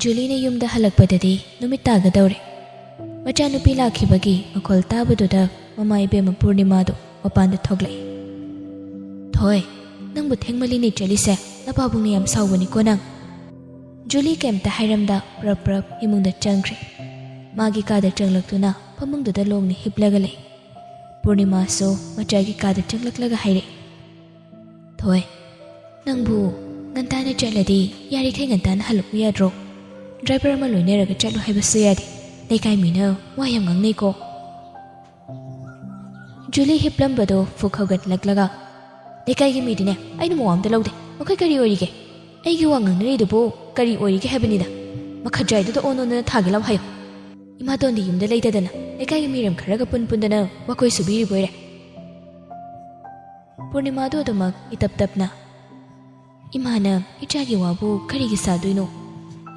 ꯖꯨꯂꯤꯅ ꯌꯨꯝꯗ ꯍꯜꯂꯛꯄꯗꯗꯤ ꯅꯨꯃꯤꯠ ꯇꯥꯒꯗꯧꯔꯦ꯫ ꯃꯆꯥꯅꯨꯄꯤ ꯂꯥꯛꯈꯤꯕꯒꯤ ꯃꯈꯣꯜ ꯇꯥꯕꯗꯨꯗ ꯃꯃꯥ ꯏꯕꯦꯝꯃ ꯄꯨꯔꯅꯤꯃꯥꯗꯨ ꯃꯄꯥꯟꯗ ꯊꯣꯛꯂꯛꯏ꯫ "ꯊꯣꯏ, ꯅꯪꯕꯨ ꯊꯦꯡꯃꯜꯂꯤꯅꯦ ꯆꯠꯂꯤꯁꯦ, ꯅꯄꯥꯕꯨꯡꯅ ꯌꯥꯝ ꯁꯥꯎꯕꯅꯤꯀꯣ ꯅꯪ꯫" ꯖꯨꯂꯤ ꯀꯩꯝꯇ ꯍꯥꯏꯔꯝꯗ ꯄ꯭ꯔꯞ ꯄ꯭ꯔꯞ ꯏꯃꯨꯡꯗ ꯆꯪꯈ꯭ꯔꯦ꯫ ꯃꯥꯒꯤ ꯀꯥꯗ ꯆꯪꯂꯛꯇꯨꯅ ꯐꯃꯨꯡꯗꯨꯗ ꯂꯣꯡꯅ ꯍꯤꯞꯂꯒ ꯂꯩ꯫ ꯄꯨꯔꯅꯤꯃꯥꯁꯨ ꯃꯆꯥꯒꯤ ꯀꯥꯗ ꯆꯪꯂꯛꯂꯒ ꯍꯥꯏꯔꯛꯏ, "ꯊꯣꯏ, ꯅꯪꯕꯨ ꯉꯟꯇꯥꯅ ꯆꯠꯂꯗꯤ ꯌꯥꯔꯤꯈꯩ ꯉꯟꯇꯥꯅ ꯍꯜꯂꯛꯎ ꯌꯥꯗ꯭ꯔꯣ? ꯗ꯭ꯔꯥꯏꯚꯔ ꯑꯃ ꯂꯣꯏꯅꯔꯒ ꯆꯠꯂꯨ ꯍꯥꯏꯕꯁꯨ ꯌꯥꯗꯦ꯫ ꯂꯩꯀꯥꯏ ꯃꯤꯅ ꯋꯥ ꯌꯥꯝ ꯉꯥꯡꯅꯩꯀꯣ꯫" ꯖꯨꯂꯤ ꯍꯤꯞꯂꯝꯕꯗꯣ ꯐꯨꯛ ꯍꯧꯒꯠꯂꯛꯂꯒ, "ꯂꯩꯀꯥꯏꯒꯤ ꯃꯤꯗꯤꯅꯦ ꯑꯩꯅ ꯃꯋꯥ ꯑꯝꯇ ꯂꯧꯗꯦ꯫ ꯃꯈꯣꯏ ꯀꯔꯤ ꯑꯣꯏꯔꯤꯒꯦ? ꯑꯩꯒꯤ ꯋꯥ ꯉꯥꯡꯅꯔꯤꯗꯨꯕꯨ ꯀꯔꯤ ꯑꯣꯏꯔꯤꯒꯦ ꯍꯥꯏꯕꯅꯤꯗ? ꯃꯈꯖꯥꯏꯗꯨꯗ ꯑꯣꯟ ꯑꯣꯟꯗꯅ ꯊꯥꯒꯦ ꯂꯥꯎ ꯍꯥꯏꯌꯣ꯫ ꯏꯃꯥꯇꯣꯟꯗꯤ ꯌꯨꯝꯗ ꯂꯩꯇꯗꯅ ꯂꯩꯀꯥꯏꯒꯤ ꯃꯤꯔꯦꯝ ꯈꯔꯒ ꯄꯨꯟ ꯄꯨꯟꯗꯅ ꯋꯥꯈꯣꯏ ꯁꯨꯕꯤꯔꯤꯕꯣꯏꯔꯦ꯫" ꯄꯨꯔꯅꯤꯃꯥꯗꯨ ꯑꯗꯨꯃꯛ ꯏꯇꯞ ꯇꯞꯅ, "ꯏꯃꯥꯅ ꯏꯆꯥꯒꯤ ꯋꯥꯕꯨ ꯀꯔꯤꯒꯤ ꯁꯥꯗꯣꯏꯅꯣ?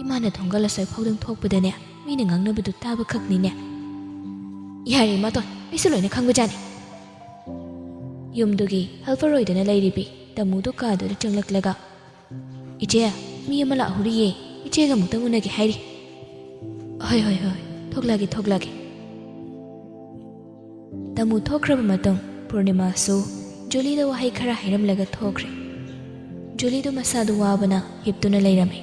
ꯏꯃꯥꯅ ꯊꯣꯡꯒꯜ ꯑꯁ꯭ꯋꯥꯏ ꯐꯥꯎꯗꯪ ꯊꯣꯛꯄꯗꯅꯦ, ꯃꯤꯅ ꯉꯥꯡꯅꯕꯗꯨ ꯇꯥꯕ ꯈꯛꯅꯤꯅꯦ꯫" "ꯌꯥꯔꯦ ꯏꯃꯥꯇꯣꯟ, ꯑꯩꯁꯨ ꯂꯣꯏꯅ ꯈꯪꯕꯖꯥꯠꯅꯤ꯫" ꯌꯨꯝꯗꯨꯒꯤ ꯍꯦꯜꯄꯔ ꯑꯣꯏꯗꯨꯅ ꯂꯩꯔꯤꯕꯤ ꯇꯥꯃꯨꯗꯨ ꯀꯥꯗꯨꯗ ꯆꯪꯂꯛꯂꯒ, "ꯏꯆꯦ, ꯃꯤ ꯑꯃ ꯂꯥꯛꯍꯧꯔꯤꯌꯦ, ꯏꯆꯦꯒ ꯑꯃꯨꯛꯇꯪ ꯎꯅꯒꯦ ꯍꯥꯏꯔꯤ꯫" "ꯍꯣꯏ, ꯍꯣꯏ, ꯍꯣꯏ, ꯊꯣꯛꯂꯛꯑꯒꯦ, ꯊꯣꯛꯂꯛꯑꯒꯦ꯫" ꯇꯥꯃꯨ ꯊꯣꯛꯈ꯭ꯔꯕ ꯃꯇꯨꯡ ꯄꯨꯔꯅꯤꯃꯥꯁꯨ ꯖꯨꯂꯤꯗ ꯋꯥꯍꯩ ꯈꯔ ꯍꯥꯏꯔꯝꯂꯒ ꯊꯣꯛꯈ꯭ꯔꯦ꯫ ꯖꯨꯂꯤꯗꯨ ꯃꯁꯥꯗꯨ ꯋꯥꯕꯅ ꯍꯤꯞꯇꯨꯅ ꯂꯩꯔꯝꯃꯤ꯫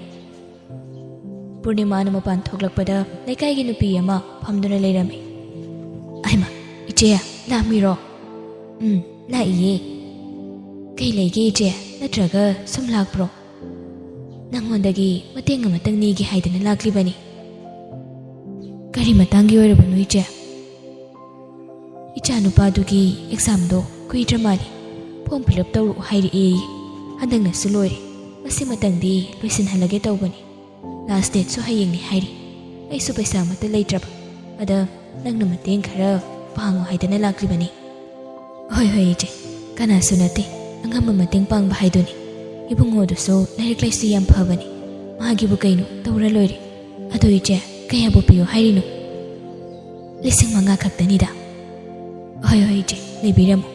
ꯄꯨꯔꯅꯤꯃꯥꯅ ꯃꯄꯥꯟ ꯊꯣꯛꯂꯛꯄꯗ ꯂꯩꯀꯥꯏꯒꯤ ꯅꯨꯄꯤ ꯑꯃ ꯐꯝꯗꯨꯅ ꯂꯩꯔꯝꯃꯤ꯫ "ꯑꯍꯩꯃ, ꯏꯆꯦ, ꯂꯥꯛꯑꯝꯃꯤꯔꯣ?" "ꯎꯝ, ꯂꯥꯛꯏꯌꯦ꯫" ꯀꯩ ꯂꯩꯒꯦ ꯏꯆꯦ? ꯅꯠꯇ꯭ꯔꯒ ꯁꯨꯝ ꯂꯥꯛꯄ꯭ꯔꯣ? ꯅꯪꯉꯣꯟꯗꯒꯤ ꯃꯇꯦꯡ ꯑꯃꯇꯪ ꯅꯤꯒꯦ ꯍꯥꯏꯗꯅ ꯂꯥꯛꯂꯤꯕꯅꯤ꯫ ꯀꯔꯤ ꯃꯇꯥꯡꯒꯤ ꯑꯣꯏꯔꯕꯅꯣ ꯏꯆꯦ? ꯏꯆꯥ ꯅꯨꯄꯥꯗꯨꯒꯤ ꯑꯦꯛꯖꯥꯝꯗꯣ ꯀꯨꯏꯗ꯭ꯔ ꯃꯥꯜꯂꯦ꯫ ꯐꯣꯔꯝ ꯐꯤꯜ ꯑꯞ ꯇꯧꯔꯛꯑꯣ ꯍꯥꯏꯔꯛꯑꯦꯌꯦ꯫ ꯍꯟꯗꯛꯅꯁꯨ ꯂꯣꯏꯔꯦ꯫ ꯃꯁꯤꯃꯇꯪꯗꯤ ꯂꯣꯏꯁꯤꯟꯍꯜꯂꯒꯦ ꯇꯧꯕꯅꯤ꯫ ꯂꯥꯁ ꯗꯦꯠꯁꯨ ꯍꯌꯦꯡꯅꯤ ꯍꯥꯏꯔꯤ꯫ ꯑꯩꯁꯨ ꯄꯩꯁꯥ ꯑꯃꯠꯇ ꯂꯩꯇ꯭ꯔꯕ꯫ ꯑꯗ ꯅꯪꯅ ꯃꯇꯦꯡ ꯈꯔ ꯄꯥꯡꯉꯨ ꯍꯥꯏꯗꯅ ꯂꯥꯛꯂꯤꯕꯅꯤ꯫ ꯍꯣꯏ ꯍꯣꯏ ꯏꯆꯦ, ꯀꯅꯥꯁꯨ ꯅꯠꯇꯦ, ꯑꯉꯝꯕ ꯃꯇꯦꯡ ꯄꯥꯡꯕ ꯍꯥꯏꯗꯨꯅꯤ꯫ ꯏꯕꯨꯡꯉꯣꯗꯨꯁꯨ ꯂꯥꯏꯔꯤꯛ ꯂꯥꯏꯁꯨ ꯌꯥꯝ ꯐꯕꯅꯤ꯫ ꯃꯥꯒꯤꯕꯨ ꯀꯩꯅꯣ, ꯇꯧꯔ ꯂꯣꯏꯔꯦ꯫ ꯑꯗꯣ ꯏꯆꯦ, ꯀꯌꯥꯕꯨ ꯄꯤꯌꯨ ꯍꯥꯏꯔꯤꯅꯣ? ꯂꯤꯁꯤꯡ ꯃꯉꯥ ꯈꯛꯇꯅꯤꯗ꯫ ꯍꯣꯏ ꯍꯣꯏ ꯏꯆꯦ, ꯂꯩꯕꯤꯔꯝꯃꯣ꯫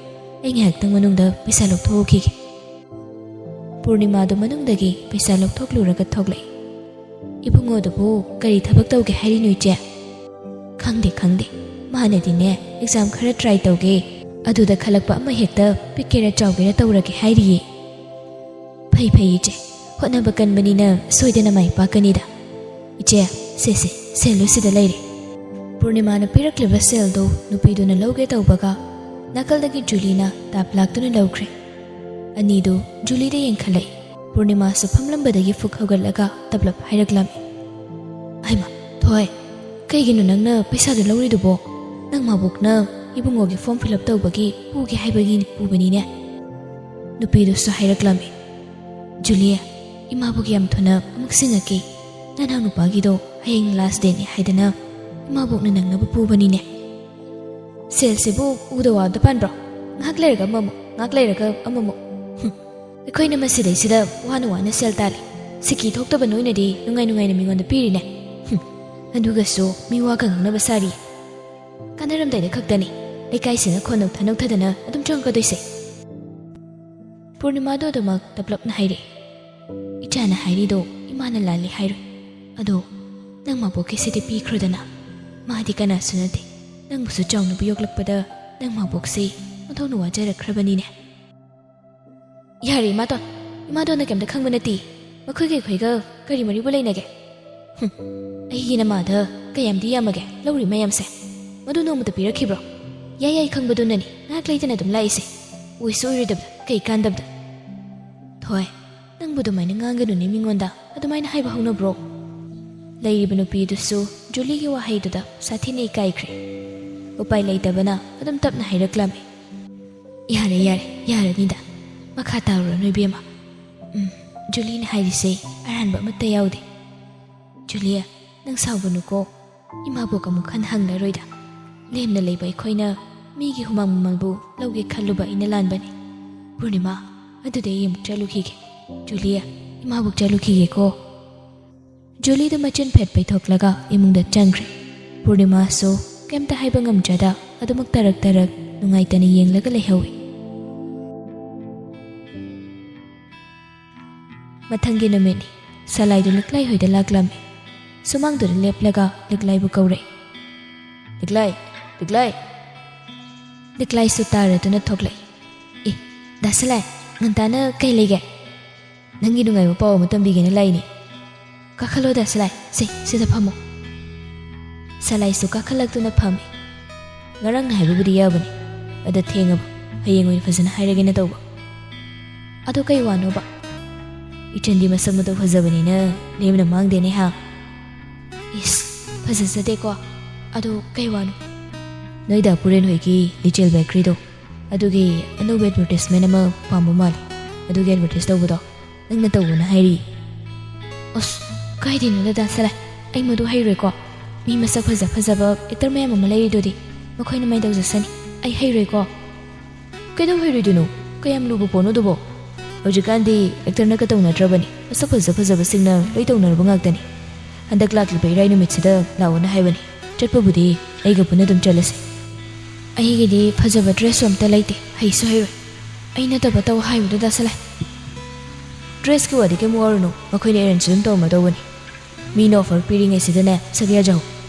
ꯑꯩ ꯉꯥꯏꯍꯥꯛꯇꯪ ꯃꯅꯨꯡꯗ ꯄꯩꯁꯥ ꯂꯧꯊꯣꯛꯎꯈꯤꯒꯦ꯫ ꯄꯨꯔꯅꯤꯃꯥꯗꯨ ꯃꯅꯨꯡꯗꯒꯤ ꯄꯩꯁꯥ ꯂꯧꯊꯣꯛꯂꯨꯔꯒ ꯊꯣꯛꯂꯛꯏ꯫ ꯏꯕꯨꯡꯉꯣꯗꯨꯕꯨ ꯀꯔꯤ ꯊꯕꯛ ꯇꯧꯒꯦ ꯍꯥꯏꯔꯤꯅꯣ ꯏꯆꯦ? ꯈꯪꯗꯦ ꯈꯪꯗꯦ, ꯃꯥꯅꯗꯤꯅꯦ ꯑꯦꯛꯖꯥꯝ ꯈꯔ ꯇ꯭ꯔꯥꯏ ꯇꯧꯒꯦ, ꯑꯗꯨꯗ ꯈꯜꯂꯛꯄ ꯑꯃ ꯍꯦꯛꯇ ꯄꯤꯛꯀꯦꯔꯥ ꯆꯥꯎꯒꯦꯔꯥ ꯇꯧꯔꯒꯦ ꯍꯥꯏꯔꯤꯌꯦ꯫ ꯐꯩ ꯐꯩ ꯏꯆꯦ, ꯍꯣꯠꯅꯕ ꯀꯟꯕꯅꯤꯅ ꯁꯣꯏꯗꯅ ꯃꯥꯏ ꯄꯥꯛꯀꯅꯤꯗ꯫ ꯏꯆꯦ, ꯁꯦ ꯁꯦ, ꯁꯦꯜꯗꯨ ꯁꯤꯗ ꯂꯩꯔꯦ꯫ ꯄꯨꯔꯅꯤꯃꯥꯅ ꯄꯤꯔꯛꯂꯤꯕ ꯁꯦꯜꯗꯨ ꯅꯨꯄꯤꯗꯨꯅ ꯂꯧꯒꯦ ꯇꯧꯕꯒ ꯅꯥꯀꯜꯗꯒꯤ ꯖꯨꯂꯤꯅ ꯇꯥꯞ ꯂꯥꯛꯇꯨꯅ ꯂꯧꯈ꯭ꯔꯦ꯫ ꯑꯅꯤꯗꯨ ꯖꯨꯂꯤꯗ ꯌꯦꯡꯈꯠꯂꯛꯏ꯫ ꯄꯨꯔꯅꯤꯃꯥꯁꯨ ꯐꯝꯂꯝꯕꯗꯒꯤ ꯐꯨꯛ ꯍꯧꯒꯠꯂꯒ ꯇꯞꯂꯞ ꯍꯥꯏꯔꯛꯂꯝꯃꯤ꯫ ꯍꯩꯃꯥ, ꯊꯣꯏ, ꯀꯩꯒꯤꯅꯣ ꯅꯪꯅ ꯄꯩꯁꯥꯗꯨ ꯂꯧꯔꯤꯗꯨꯕꯣ? ꯅꯪ ꯃꯥꯕꯣꯛꯅ ꯏꯕꯨꯡꯉꯣꯒꯤ ꯐꯣꯔꯝ ꯐꯤꯜ ꯑꯞ ꯇꯧꯕꯒꯤ ꯄꯨꯒꯦ ꯍꯥꯏꯕꯒꯤ ꯄꯨꯕꯅꯤꯅꯦ꯫ ꯅꯨꯄꯤꯗꯨꯁꯨ ꯍꯥꯏꯔꯛꯂꯝꯃꯤ꯫ ꯖꯨꯂꯤ, ꯏꯃꯥꯕꯣꯛ ꯌꯥꯝ ꯊꯨꯅ ꯑꯃꯨꯛ ꯁꯤꯡꯉꯛꯀꯦ꯫ ꯅꯅꯥꯎ ꯅꯨꯄꯥꯒꯤꯗꯣ ꯍꯌꯦꯡ ꯂꯥꯁ ꯗꯦꯠꯅꯤ ꯍꯥꯏꯗꯅ ꯏꯃꯥꯕꯣꯛꯅ ꯅꯪꯅꯕ ꯄꯨꯕꯅꯤꯅꯦ꯫ ꯁꯦꯜꯁꯤꯕꯨ ꯎꯗ ꯋꯥꯗ ꯄꯥꯟꯕ꯭ꯔꯣ? ꯉꯥꯏꯍꯥꯛ ꯂꯩꯔꯒ ꯑꯃꯃꯨꯛ, ꯉꯥꯏꯍꯥꯛ ꯂꯩꯔꯒ ꯑꯃꯃꯨꯛ꯫ ꯍꯨꯝ, ꯑꯩꯈꯣꯏꯅ ꯃꯁꯤꯗꯩꯁꯤꯗ ꯋꯥꯅ ꯋꯥꯅ ꯁꯦꯜ ꯇꯥꯜꯂꯤ꯫ ꯁꯤꯀꯤ ꯊꯣꯛꯇꯕ ꯅꯣꯏꯅꯗꯤ ꯅꯨꯡꯉꯥꯏ ꯅꯨꯡꯉꯥꯏꯅ ꯃꯤꯉꯣꯟꯗ ꯄꯤꯔꯤꯅꯦ꯫ ꯍꯨꯝ, ꯑꯗꯨꯒꯁꯨ ꯃꯤ ꯋꯥꯒ ꯉꯥꯡꯅꯕ ꯁꯥꯔꯤ꯫ ꯀꯥꯟꯅꯔꯝꯗꯥꯏꯗ ꯈꯛꯇꯅꯤ ꯂꯩꯀꯥꯏꯁꯤꯅ ꯈꯣꯟ ꯅꯧꯊ ꯅꯧꯊꯗꯅ ꯑꯗꯨꯝ ꯆꯪꯉꯛꯀꯗꯣꯏꯁꯦ꯫ ꯄꯨꯔꯅꯤꯃꯥꯗꯣ ꯑꯗꯨꯃꯛ ꯇꯞꯂꯞꯅ ꯍꯥꯏꯔꯛꯏ꯫ ꯏꯆꯥꯅ ꯍꯥꯏꯔꯤꯗꯣ ꯏꯃꯥꯅ ꯂꯥꯜꯂꯤ ꯍꯥꯏꯔꯣꯏ꯫ ꯑꯗꯣ ꯅꯪ ꯃꯥꯕꯣꯛꯀꯤꯁꯤꯗꯤ ꯄꯤꯈ꯭ꯔꯣꯗꯅ꯫ ꯃꯥꯗꯤ ꯀꯅꯥꯁꯨ ꯅꯠꯇꯦ꯫ ꯅꯪꯕꯨꯁꯨ ꯆꯥꯎꯅꯕ ꯌꯣꯛꯂꯛꯄꯗ ꯅꯪ ꯃꯥꯕꯣꯛꯁꯤ ꯑꯣꯟꯊꯣꯛꯅ ꯋꯥꯖꯔꯛꯈ꯭ꯔꯕꯅꯤꯅꯦ꯫ ꯌꯥꯔꯦ ꯏꯃꯥꯇꯣꯟ, ꯏꯃꯥꯇꯣꯟꯅ ꯀꯩꯝꯇ ꯈꯪꯕ ꯅꯠꯇꯦ꯫ ꯃꯈꯣꯏꯒ ꯑꯩꯈꯣꯏꯒ ꯀꯔꯤ ꯃꯔꯤꯕꯨ ꯂꯩꯅꯒꯦ? ꯍꯨꯝ, ꯑꯩꯒꯤ ꯅꯃꯥꯗ ꯀꯌꯥꯝꯗꯤ ꯌꯥꯝꯃꯒꯦ ꯂꯧꯔꯤ ꯃꯌꯥꯝꯁꯦ? ꯃꯗꯨ ꯅꯣꯡꯃꯇ ꯄꯤꯔꯛꯈꯤꯕ꯭ꯔꯣ? ꯌꯥꯏ ꯌꯥꯏ ꯈꯪꯕꯗꯨꯅꯅꯤ ꯉꯥꯏꯍꯥꯛ ꯂꯩꯇꯅ ꯑꯗꯨꯝ ꯂꯥꯛꯏꯁꯦ꯫ ꯑꯣꯏꯁꯨ ꯑꯣꯏꯔꯣꯏꯗꯕꯗ꯫ "ꯀꯩ ꯀꯥꯟꯗꯕꯗ?" "ꯊꯣꯏ, ꯅꯪꯕꯨ ꯑꯗꯨꯃꯥꯏꯅ ꯉꯥꯡꯒꯅꯨꯅꯦ ꯃꯤꯉꯣꯟꯗ꯫ ꯑꯗꯨꯃꯥꯏꯅ ꯍꯥꯏꯕ ꯍꯧꯅꯕ꯭ꯔꯣ?" ꯂꯩꯔꯤꯕ ꯅꯨꯄꯤꯗꯨꯁꯨ ꯖꯨꯂꯤꯒꯤ ꯋꯥꯍꯩꯗꯨꯗ ꯁꯥꯊꯤꯅ ꯏꯀꯥꯏꯈ꯭ꯔꯦ꯫ ꯎꯄꯥꯏ ꯂꯩꯇꯕꯅ ꯑꯗꯨꯝ ꯇꯞꯅ ꯍꯥꯏꯔꯛꯂꯝꯃꯤ, "ꯌꯥꯔꯦ, ꯌꯥꯔꯦ, ꯌꯥꯔꯅꯤꯗ꯫ ꯃꯈꯥ ꯇꯥꯔꯨꯔꯅꯨ, ꯏꯕꯦꯝꯃ꯫ ꯎꯝ, ꯖꯨꯂꯤꯅ ꯍꯥꯏꯔꯤꯁꯦ ꯑꯔꯥꯟꯕ ꯑꯃꯠꯇ ꯌꯥꯎꯗꯦ꯫ ꯖꯨꯂꯤꯌꯥ, ꯅꯪ ꯁꯥꯎꯒꯅꯨꯀꯣ꯫ ꯏꯃꯥꯕꯣꯛ ꯑꯃꯨꯛ ꯍꯟꯅ ꯍꯪꯂꯔꯣꯏꯗ꯫ ꯂꯦꯝꯅ ꯂꯩꯕ ꯑꯩꯈꯣꯏꯅ ꯃꯤꯒꯤ ꯍꯨꯃꯥꯡ ꯃꯃꯜꯕꯨ ꯂꯧꯒꯦ ꯈꯜꯂꯨꯕ ꯑꯩꯅ ꯂꯥꯟꯕꯅꯤ꯫ ꯄꯨꯔꯅꯤꯃꯥ, ꯑꯗꯨꯗꯤ ꯑꯩ ꯑꯃꯨꯛ ꯆꯠꯂꯨꯈꯤꯒꯦ꯫ ꯖꯨꯂꯤꯌꯥ, ꯏꯃꯥꯕꯣꯛ ꯆꯠꯂꯨꯈꯤꯒꯦꯀꯣ꯫" ꯖꯨꯂꯤꯗꯨ ꯃꯆꯤꯟ ꯐꯦꯠ ꯄꯩꯊꯣꯛꯂꯒ ꯏꯃꯨꯡꯗ ꯆꯪꯈ꯭ꯔꯦ꯫ ꯄꯨꯔꯅꯤꯃꯥꯁꯨ ꯀꯩꯝꯇ ꯍꯥꯏꯕ ꯉꯝꯗ꯭ꯔꯗ ꯑꯗꯨꯃꯛ ꯇꯔꯛ ꯇꯔꯛ ꯅꯨꯡꯉꯥꯏꯇꯅ ꯌꯦꯡꯂꯒ ꯂꯩꯍꯧꯏ꯫ ꯃꯊꯪꯒꯤ ꯅꯨꯃꯤꯠꯅꯤ꯫ ꯁꯂꯥꯏꯗꯨ ꯂꯤꯛꯂꯥꯏ ꯍꯣꯏꯗ ꯂꯥꯛꯂꯝꯃꯤ꯫ ꯁꯨꯃꯥꯡꯗꯨꯗ ꯂꯦꯞꯂꯒ ꯂꯤꯛꯂꯥꯏꯕꯨ ꯀꯧꯔꯛꯏ꯫ "ꯂꯤꯛꯂꯥꯏ, ꯂꯤꯛꯂꯥꯏ!" ꯂꯤꯛꯂꯥꯏꯁꯨ ꯇꯥꯔꯗꯨꯅ ꯊꯣꯛꯂꯛꯏ꯫ "ꯑꯦ, ꯗꯥ ꯁꯂꯥꯏ, ꯉꯟꯇꯥꯅ ꯀꯩ ꯂꯩꯒꯦ?" "ꯅꯪꯒꯤ ꯅꯨꯡꯉꯥꯏꯕ ꯄꯥꯎ ꯑꯃ ꯇꯝꯕꯤꯒꯦꯅ ꯂꯥꯛꯏꯅꯦ꯫ ꯀꯥꯈꯠꯂꯣ ꯗꯥ ꯁꯂꯥꯏ, ꯁꯦ, ꯁꯤꯗ ꯐꯝꯃꯣ꯫" ꯁꯂꯥꯏꯁꯨ ꯀꯥꯈꯠꯂꯛꯇꯨꯅ ꯐꯝꯃꯤ꯫ "ꯉꯔꯥꯡꯅ ꯍꯥꯏꯕꯕꯨꯗꯤ ꯌꯥꯕꯅꯤ, ꯑꯗ ꯊꯦꯡꯉꯕ, ꯍꯌꯦꯡ ꯑꯣꯏꯅ ꯐꯖꯅ ꯍꯥꯏꯔꯒꯦꯅ ꯇꯧꯕ꯫" "ꯑꯗꯣ ꯀꯩ ꯋꯥꯅꯣꯕ?" "ꯏꯆꯟꯗꯤ ꯃꯁꯛ ꯃꯇꯧ ꯐꯖꯕꯅꯤꯅ ꯂꯦꯝꯅ ꯃꯥꯡꯗꯦꯅꯦ ꯍꯥ?" "ꯏꯁ, ꯐꯖꯖꯗꯦꯀꯣ꯫ ꯑꯗꯣ ꯀꯩ ꯋꯥꯅꯣ?" "ꯅꯣꯏ ꯗꯥ ꯄꯨꯔꯦꯟ ꯍꯣꯏꯒꯤ ꯂꯤꯆꯦꯜ ꯕꯦꯀꯔꯤꯗꯣ, ꯑꯗꯨꯒꯤ ꯑꯅꯧꯕ ꯑꯦꯗꯚꯔꯇꯤꯁꯃꯦꯟ ꯑꯃ ꯄꯥꯝꯕ ꯃꯥꯜꯂꯤ꯫ ꯑꯗꯨꯒꯤ ꯑꯦꯗꯚꯔꯇꯤꯁ ꯇꯧꯕꯗꯣ ꯅꯪꯅ ꯇꯧꯕꯅ ꯍꯥꯏꯔꯤ꯫" "ꯑꯁ, ꯀꯥꯏꯗꯩꯅꯣꯗ ꯗꯥ ꯁꯂꯥꯏ, ꯑꯩ ꯃꯗꯨ ꯍꯩꯔꯣꯏꯀꯣ꯫ ꯃꯤ ꯃꯁꯛ ꯐꯖ ꯐꯖꯕ ꯑꯦꯛꯇꯔ ꯃꯌꯥꯝ ꯑꯃ ꯂꯩꯔꯤꯗꯨꯗꯤ, ꯃꯈꯣꯏꯅ ꯃꯥꯏ ꯇꯧꯖꯁꯅꯤ꯫ ꯑꯩ ꯍꯩꯔꯣꯏꯀꯣ꯫" "ꯀꯩꯗꯧ ꯍꯩꯔꯣꯏꯗꯣꯏꯅꯣ? ꯀꯌꯥꯝ ꯂꯨꯕ ꯄꯣꯠꯅꯣ ꯑꯗꯨꯕꯣ? ꯍꯧꯖꯤꯛꯀꯥꯟꯗꯤ ꯑꯦꯛꯇꯔꯅꯒ ꯇꯧꯅꯗ꯭ꯔꯕꯅꯤ, ꯃꯁꯛ ꯐꯖ ꯐꯖꯕꯁꯤꯡꯅ ꯂꯣꯏ ꯇꯧꯅꯔꯕ ꯉꯥꯛꯇꯅꯤ꯫ ꯍꯟꯗꯛ ꯂꯥꯛꯂꯤꯕ ꯏꯔꯥꯏ ꯅꯨꯃꯤꯠꯁꯤꯗ ꯂꯥꯛꯑꯣꯅ ꯍꯥꯏꯕꯅꯤ꯫ ꯆꯠꯄꯕꯨꯗꯤ ꯑꯩꯒ ꯄꯨꯟꯅ ꯑꯗꯨꯝ ꯆꯠꯂꯁꯤ꯫" "ꯑꯩꯒꯤꯗꯤ ꯐꯖꯕ ꯗ꯭ꯔꯦꯁꯁꯨ ꯑꯝꯇ ꯂꯩꯇꯦ, ꯍꯩꯁꯨ ꯍꯩꯔꯣꯏ꯫ ꯑꯩ ꯅꯠꯇꯕ ꯇꯧ ꯍꯥꯏꯕꯗꯨ ꯗꯥ ꯁꯂꯥꯏ꯫" "ꯗ꯭ꯔꯦꯁꯀꯤ ꯋꯥꯗꯤ ꯀꯩꯝ ꯋꯥꯔꯨꯅꯨ, ꯃꯈꯣꯏꯅ ꯑꯦꯔꯦꯟꯖ ꯑꯗꯨꯝ ꯇꯧꯔꯝꯃꯗꯧꯕꯅꯤ꯫ ꯃꯤꯅ ꯑꯣꯐꯔ ꯄꯤꯔꯤꯉꯩꯁꯤꯗꯅꯦ ꯁꯛ ꯌꯥꯖꯍꯧ꯫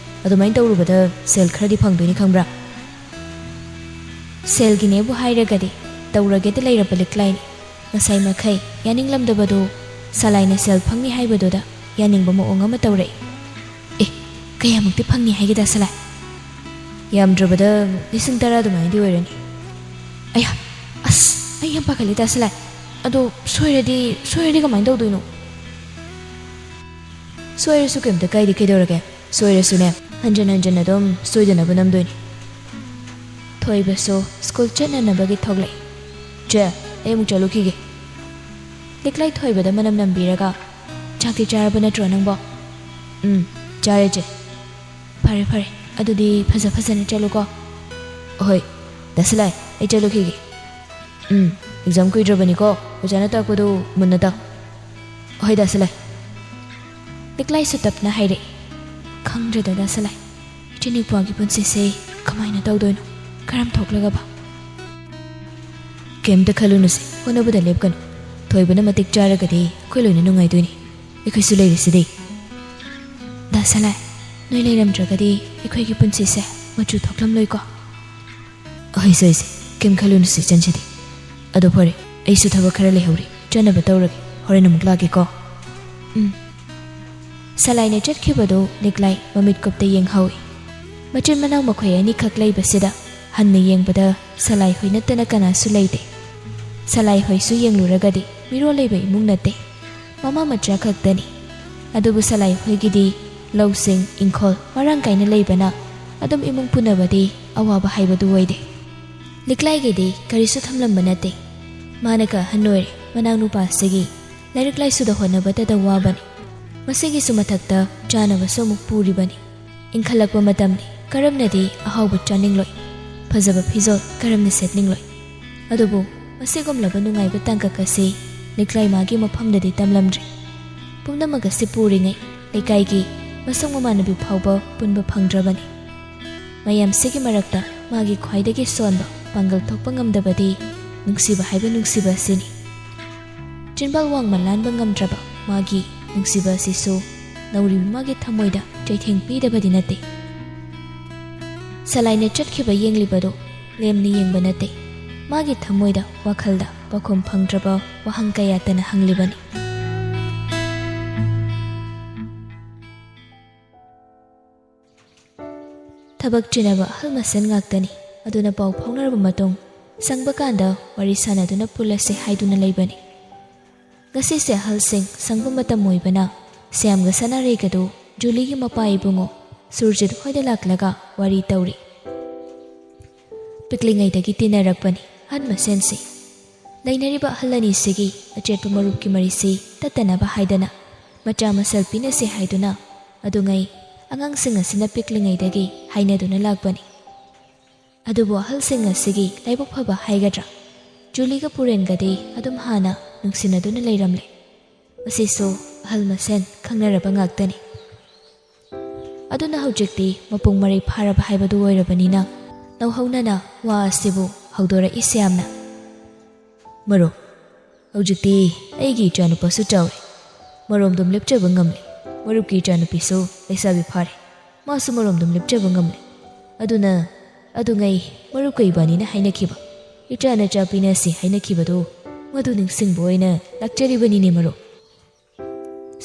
ꯑꯗꯨꯃꯥꯏꯅ ꯇꯧꯔꯨꯕꯗ ꯁꯦꯜ ꯈꯔꯗꯤ ꯐꯪꯗꯣꯏꯅꯤ, ꯈꯪꯕ꯭ꯔꯥ?" ꯁꯦꯜꯒꯤꯅꯦꯕꯨ ꯍꯥꯏꯔꯒꯗꯤ ꯇꯧꯔꯒꯦꯗ ꯂꯩꯔꯕ ꯂꯤꯛꯂꯥꯏꯅꯤ꯫ ꯉꯁꯥꯏ ꯃꯈꯩ ꯌꯥꯅꯤꯡꯂꯝꯗꯕꯗꯨ ꯁꯂꯥꯏꯅ ꯁꯦꯜ ꯐꯪꯅꯤ ꯍꯥꯏꯕꯗꯨꯗ ꯌꯥꯅꯤꯡꯕ ꯃꯑꯣꯡ ꯑꯃ ꯇꯧꯔꯛꯏ꯫ "ꯑꯦ, ꯀꯌꯥꯃꯨꯛꯇꯤ ꯐꯪꯅꯤ ꯍꯥꯏꯒꯦ ꯗꯥ ꯁꯂꯥꯏ?" "ꯌꯥꯝꯗ꯭ꯔꯕꯗ ꯂꯤꯁꯤꯡ ꯇꯔꯥ ꯑꯗꯨꯃꯥꯏꯅꯗꯤ ꯑꯣꯏꯔꯅꯤ꯫" "ꯑꯌꯥ, ꯑꯁ, ꯑꯩ ꯌꯥꯝ ꯄꯥꯈꯠꯂꯦ ꯇꯥꯁꯂꯥꯏ꯫ ꯑꯗꯣ ꯁꯣꯏꯔꯗꯤ, ꯁꯣꯏꯔꯗꯤ ꯀꯃꯥꯏꯅ ꯇꯧꯗꯣꯏꯅꯣ? ꯁꯣꯏꯔꯁꯨ ꯀꯩꯝꯇ ꯀꯥꯏꯗꯦ, ꯀꯩꯗꯧꯔꯒꯦ? ꯁꯣꯏꯔꯁꯨꯅꯦ, ꯍꯟꯖꯟ ꯍꯟꯖꯟ ꯑꯗꯨꯝ ꯁꯣꯏꯗꯅꯕ ꯅꯝꯗꯣꯏꯅꯤ꯫ ꯊꯣꯏꯕꯁꯨ ꯁ꯭ꯀꯨꯜ ꯆꯠꯅꯅꯕꯒꯤ ꯊꯣꯛꯂꯛꯏ꯫ "ꯆꯦ, ꯑꯩ ꯑꯃꯨꯛ ꯆꯠꯂꯨꯈꯤꯒꯦ꯫" ꯂꯤꯛꯂꯥꯏ ꯊꯣꯏꯕꯗ ꯃꯅꯝ ꯅꯝꯕꯤꯔꯒ, "ꯆꯥꯛꯇꯤ ꯆꯥꯔꯕ ꯅꯠꯇ꯭ꯔꯣ ꯅꯪꯕꯣ?" "ꯎꯝ, ꯆꯥꯔꯦ ꯆꯦ꯫" "ꯐꯔꯦ ꯐꯔꯦ, ꯑꯗꯨꯗꯤ ꯐꯖ ꯐꯖꯅ ꯆꯠꯂꯨꯀꯣ꯫" "ꯍꯣꯏ, ꯇꯥꯁꯂꯥꯏ, ꯑꯩ ꯆꯠꯂꯨꯈꯤꯒꯦ꯫" "ꯎꯝ, ꯑꯦꯛꯖꯥꯝ ꯀꯨꯏꯗ꯭ꯔꯕꯅꯤꯀꯣ, ꯑꯣꯖꯥꯅ ꯇꯥꯛꯄꯗꯨ ꯃꯨꯟꯅ ꯇꯥꯎ꯫" "ꯍꯣꯏ ꯗꯥ ꯁꯂꯥꯏ꯫" ꯂꯤꯛꯂꯥꯏꯁꯨ ꯇꯞꯅ ꯍꯥꯏꯔꯛꯏ꯫ "ꯈꯪꯗ꯭ꯔꯦꯗ ꯗꯥ ꯁꯂꯥꯏ, ꯏꯆꯦ ꯅꯤꯛꯄꯥꯒꯤ ꯄꯨꯟꯁꯤꯁꯦ ꯀꯃꯥꯏꯅ ꯇꯧꯗꯣꯏꯅꯣ? ꯀꯔꯝ ꯊꯣꯛꯂꯒꯕ?" "ꯀꯩꯝꯇ ꯈꯜꯂꯨꯅꯨꯁꯦ, ꯍꯣꯠꯅꯕꯗ ꯂꯦꯞꯀꯅꯨ꯫ ꯊꯣꯏꯕꯅ ꯃꯇꯤꯛ ꯆꯥꯔꯒꯗꯤ ꯑꯩꯈꯣꯏ ꯂꯣꯏꯅ ꯅꯨꯡꯉꯥꯏꯗꯣꯏꯅꯤ, ꯑꯩꯈꯣꯏꯁꯨ ꯂꯩꯔꯤꯁꯤꯗꯤ꯫" "ꯗꯥ ꯁꯂꯥꯏ, ꯅꯣꯏ ꯂꯩꯔꯝꯗ꯭ꯔꯒꯗꯤ ꯑꯩꯈꯣꯏꯒꯤ ꯄꯨꯟꯁꯤꯁꯦ ꯃꯆꯨ ꯊꯣꯛꯂꯝꯂꯣꯏꯀꯣ?" "ꯍꯣꯏꯁꯦ, ꯍꯣꯏꯁꯦ, ꯀꯩꯝ ꯈꯜꯂꯨꯅꯨꯁꯦ, ꯆꯟꯁꯤꯗꯤ꯫ ꯑꯗꯣ ꯐꯔꯦ, ꯑꯩꯁꯨ ꯊꯕꯛ ꯈꯔ ꯂꯩꯍꯧꯔꯤ, ꯆꯠꯅꯕ ꯇꯧꯔꯒꯦ, ꯍꯣꯔꯦꯟ ꯑꯃꯨꯛ ꯂꯥꯛꯀꯦꯀꯣ꯫" "ꯎꯝ꯫" ꯁꯂꯥꯏꯅ ꯆꯠꯈꯤꯕꯗꯨ ꯂꯤꯛꯂꯥꯏ ꯃꯃꯤꯠ ꯀꯨꯞꯇ ꯌꯦꯡꯍꯧꯏ꯫ ꯃꯆꯤꯟ ꯃꯅꯥꯎ ꯃꯈꯣꯏ ꯑꯅꯤꯈꯛ ꯂꯩꯕꯁꯤꯗ ꯍꯟꯅ ꯌꯦꯡꯕꯗ ꯁꯂꯥꯏ ꯍꯣꯏ ꯅꯠꯇꯅ ꯀꯅꯥꯁꯨ ꯂꯩꯇꯦ꯫ ꯁꯂꯥꯏ ꯍꯣꯏꯁꯨ ꯌꯦꯡꯂꯨꯔꯒꯗꯤ ꯃꯤꯔꯣꯜ ꯂꯩꯕ ꯏꯃꯨꯡ ꯅꯠꯇꯦ꯫ ꯃꯃꯥ ꯃꯆꯥ ꯈꯛꯇꯅꯤ꯫ ꯑꯗꯨꯕꯨ ꯁꯂꯥꯏ ꯍꯣꯏꯒꯤꯗꯤ ꯂꯧꯁꯤꯡ, ꯏꯪꯈꯣꯜ ꯃꯔꯥꯡ ꯀꯥꯏꯅ ꯂꯩꯕꯅ ꯑꯗꯨꯝ ꯏꯃꯨꯡ ꯄꯨꯅꯕꯗꯤ ꯑꯋꯥꯕ ꯍꯥꯏꯕꯗꯨ ꯑꯣꯏꯗꯦ꯫ ꯂꯤꯛꯂꯥꯏꯒꯤꯗꯤ ꯀꯔꯤꯁꯨ ꯊꯝꯂꯝꯕ ꯅꯠꯇꯦ꯫ ꯃꯥꯅꯒ ꯑꯍꯟ ꯑꯣꯏꯔꯦ, ꯃꯅꯥꯎꯅꯨꯄꯥꯁꯤꯒꯤ ꯂꯥꯏꯔꯤꯛ ꯂꯥꯏꯁꯨꯗ ꯍꯣꯠꯅꯕꯗꯇ ꯋꯥꯕꯅꯤ꯫ ꯃꯁꯤꯒꯤꯁꯨ ꯃꯊꯛꯇ ꯆꯥꯅꯕꯁꯨ ꯑꯃꯨꯛ ꯄꯨꯔꯤꯕꯅꯤ꯫ ꯏꯪꯈꯠꯂꯛꯄ ꯃꯇꯝꯅꯤ, ꯀꯔꯝꯅꯗꯤ ꯑꯍꯥꯎꯕ ꯆꯥꯅꯤꯡꯂꯣꯏ? ꯐꯖꯕ ꯐꯤꯖꯣꯜ ꯀꯔꯝꯅ ꯁꯦꯠꯅꯤꯡꯂꯣꯏ? ꯑꯗꯨꯕꯨ ꯃꯁꯤꯒꯨꯝꯂꯕ ꯅꯨꯡꯉꯥꯏꯕ ꯇꯥꯡꯀꯛ ꯑꯁꯤ ꯂꯤꯛꯂꯥꯏ ꯃꯥꯒꯤ ꯃꯐꯝꯗꯗꯤ ꯇꯝꯂꯝꯗ꯭ꯔꯤ꯫ ꯄꯨꯝꯅꯃꯛ ꯑꯁꯤ ꯄꯨꯔꯤꯉꯩ ꯂꯩꯀꯥꯏꯒꯤ ꯃꯁꯨꯡ ꯃꯃꯥꯟꯅꯕꯤ ꯐꯥꯎꯕ ꯄꯨꯟꯕ ꯐꯪꯗ꯭ꯔꯕꯅꯤ꯫ ꯃꯌꯥꯝꯁꯤꯒꯤ ꯃꯔꯛꯇ ꯃꯥꯒꯤ ꯈ꯭ꯋꯥꯏꯗꯒꯤ ꯁꯣꯟꯕ, ꯄꯥꯡꯒꯜ ꯊꯣꯛꯄ ꯉꯝꯗꯕꯗꯤ ꯅꯨꯡꯁꯤꯕ ꯍꯥꯏꯕ ꯅꯨꯡꯁꯤꯕ ꯑꯁꯤꯅꯤ꯫ ꯆꯤꯟꯕꯥꯜ ꯋꯥꯡꯃ ꯂꯥꯟꯕ ꯉꯝꯗ꯭ꯔꯕ ꯃꯥꯒꯤ ꯅꯨꯡꯁꯤꯕ ꯑꯁꯤꯁꯨ ꯅꯧꯔꯤꯕ ꯃꯥꯒꯤ ꯊꯃꯣꯏꯗ ꯆꯩꯊꯦꯡ ꯄꯤꯗꯕꯗꯤ ꯅꯠꯇꯦ꯫ ꯁꯂꯥꯏꯅ ꯆꯠꯈꯤꯕ ꯌꯦꯡꯂꯤꯕꯗꯨ ꯂꯦꯝꯅ ꯌꯦꯡꯕ ꯅꯠꯇꯦ꯫ ꯃꯥꯒꯤ ꯊꯃꯣꯏꯗ, ꯋꯥꯈꯜꯗ ꯄꯥꯎꯈꯨꯝ ꯐꯪꯗ꯭ꯔꯕ ꯋꯥꯍꯪ ꯀꯌꯥꯇꯅ ꯍꯪꯂꯤꯕꯅꯤ꯫ ꯊꯕꯛ ꯆꯤꯟꯅꯕ ꯑꯍꯜ ꯃꯁꯦꯟ ꯉꯥꯛꯇꯅꯤ꯫ ꯑꯗꯨꯅ ꯄꯥꯎ ꯐꯥꯎꯅꯔꯕ ꯃꯇꯨꯡ ꯁꯪꯕ ꯀꯥꯟꯗ ꯋꯥꯔꯤ ꯁꯥꯟꯅꯗꯨꯅ ꯄꯨꯜꯂꯁꯦ ꯍꯥꯏꯗꯨꯅ ꯂꯩꯕꯅꯤ꯫ ꯉꯁꯤꯁꯦ ꯑꯍꯜꯁꯤꯡ ꯁꯪꯕ ꯃꯇꯝ ꯑꯣꯏꯕꯅ ꯁ꯭ꯌꯥꯝꯒ ꯁꯅꯥꯔꯩꯒꯗꯨ ꯖꯨꯂꯤꯒꯤ ꯃꯄꯥ ꯏꯕꯨꯡꯉꯣ ꯁꯨꯔꯖꯤꯠ ꯍꯣꯏꯗ ꯂꯥꯛꯂꯒ ꯋꯥꯔꯤ ꯇꯧꯔꯤ꯫ ꯄꯤꯛꯂꯤꯉꯩꯗꯒꯤ ꯇꯤꯟꯅꯔꯛꯄꯅꯤ ꯑꯍꯟ ꯃꯁꯦꯟꯁꯤ꯫ ꯂꯩꯅꯔꯤꯕ ꯑꯍꯜ ꯑꯅꯤꯁꯤꯒꯤ ꯑꯆꯦꯠꯄ ꯃꯔꯨꯞꯀꯤ ꯃꯔꯤꯁꯤ ꯇꯠꯇꯅꯕ ꯍꯥꯏꯗꯅ ꯃꯆꯥ ꯃꯁꯜ ꯄꯤꯅꯁꯦ ꯍꯥꯏꯗꯨꯅ ꯑꯗꯨꯉꯩ ꯑꯉꯥꯡꯁꯤꯡ ꯑꯁꯤꯅ ꯄꯤꯛꯂꯤꯉꯩꯗꯒꯤ ꯍꯥꯏꯅꯗꯨꯅ ꯂꯥꯛꯄꯅꯤ꯫ ꯑꯗꯨꯕꯨ ꯑꯍꯜꯁꯤꯡ ꯑꯁꯤꯒꯤ ꯂꯥꯏꯕꯛ ꯐꯕ ꯍꯥꯏꯒꯗ꯭ꯔꯥ, ꯖꯨꯂꯤꯒ ꯄꯨꯔꯦꯟꯒꯗꯤ ꯑꯗꯨꯝ ꯍꯥꯟꯅ ꯅꯨꯡꯁꯤꯅꯗꯨꯅ ꯂꯩꯔꯝꯂꯦ꯫ ꯃꯁꯤꯁꯨ ꯑꯍꯜ ꯃꯁꯦꯟ ꯈꯪꯅꯔꯕ ꯉꯥꯛꯇꯅꯤ꯫ ꯑꯗꯨꯅ ꯍꯧꯖꯤꯛꯇꯤ ꯃꯄꯨꯡ ꯃꯔꯩ ꯐꯥꯔꯕ ꯍꯥꯏꯕꯗꯨ ꯑꯣꯏꯔꯕꯅꯤꯅ ꯅꯧꯍꯧꯅꯅ ꯋꯥ ꯑꯁꯤꯕꯨ ꯍꯧꯗꯣꯔꯛꯏ ꯁ꯭ꯌꯥꯝꯅ꯫ "ꯃꯔꯨꯞ, ꯍꯧꯖꯤꯛꯇꯤ ꯑꯩꯒꯤ ꯏꯆꯥꯅꯨꯄꯥꯁꯨ ꯆꯥꯎꯔꯦ, ꯃꯔꯣꯝꯗꯣꯝ ꯂꯦꯞꯆꯕ ꯉꯝꯂꯦ꯫ ꯃꯔꯨꯞꯀꯤ ꯏꯆꯥꯅꯨꯄꯤꯁꯨ ꯂꯩꯁꯥꯕꯤ ꯐꯥꯔꯦ, ꯃꯥꯁꯨ ꯃꯔꯣꯝꯗꯣꯝ ꯂꯦꯞꯆꯕ ꯉꯝꯂꯦ꯫ ꯑꯗꯨꯅ ꯑꯗꯨꯉꯩ ꯃꯔꯨꯞꯀ ꯏꯕꯥꯅꯤꯅ ꯍꯥꯏꯅꯈꯤꯕ ꯏꯆꯥ ꯅꯆꯥ ꯄꯤꯅꯁꯤ ꯍꯥꯏꯅꯈꯤꯕꯗꯨ ꯃꯗꯨ ꯅꯤꯡꯁꯤꯡꯕ ꯑꯣꯏꯅ ꯂꯥꯛꯆꯔꯤꯕꯅꯤꯅꯦ ꯃꯔꯨꯞ"꯫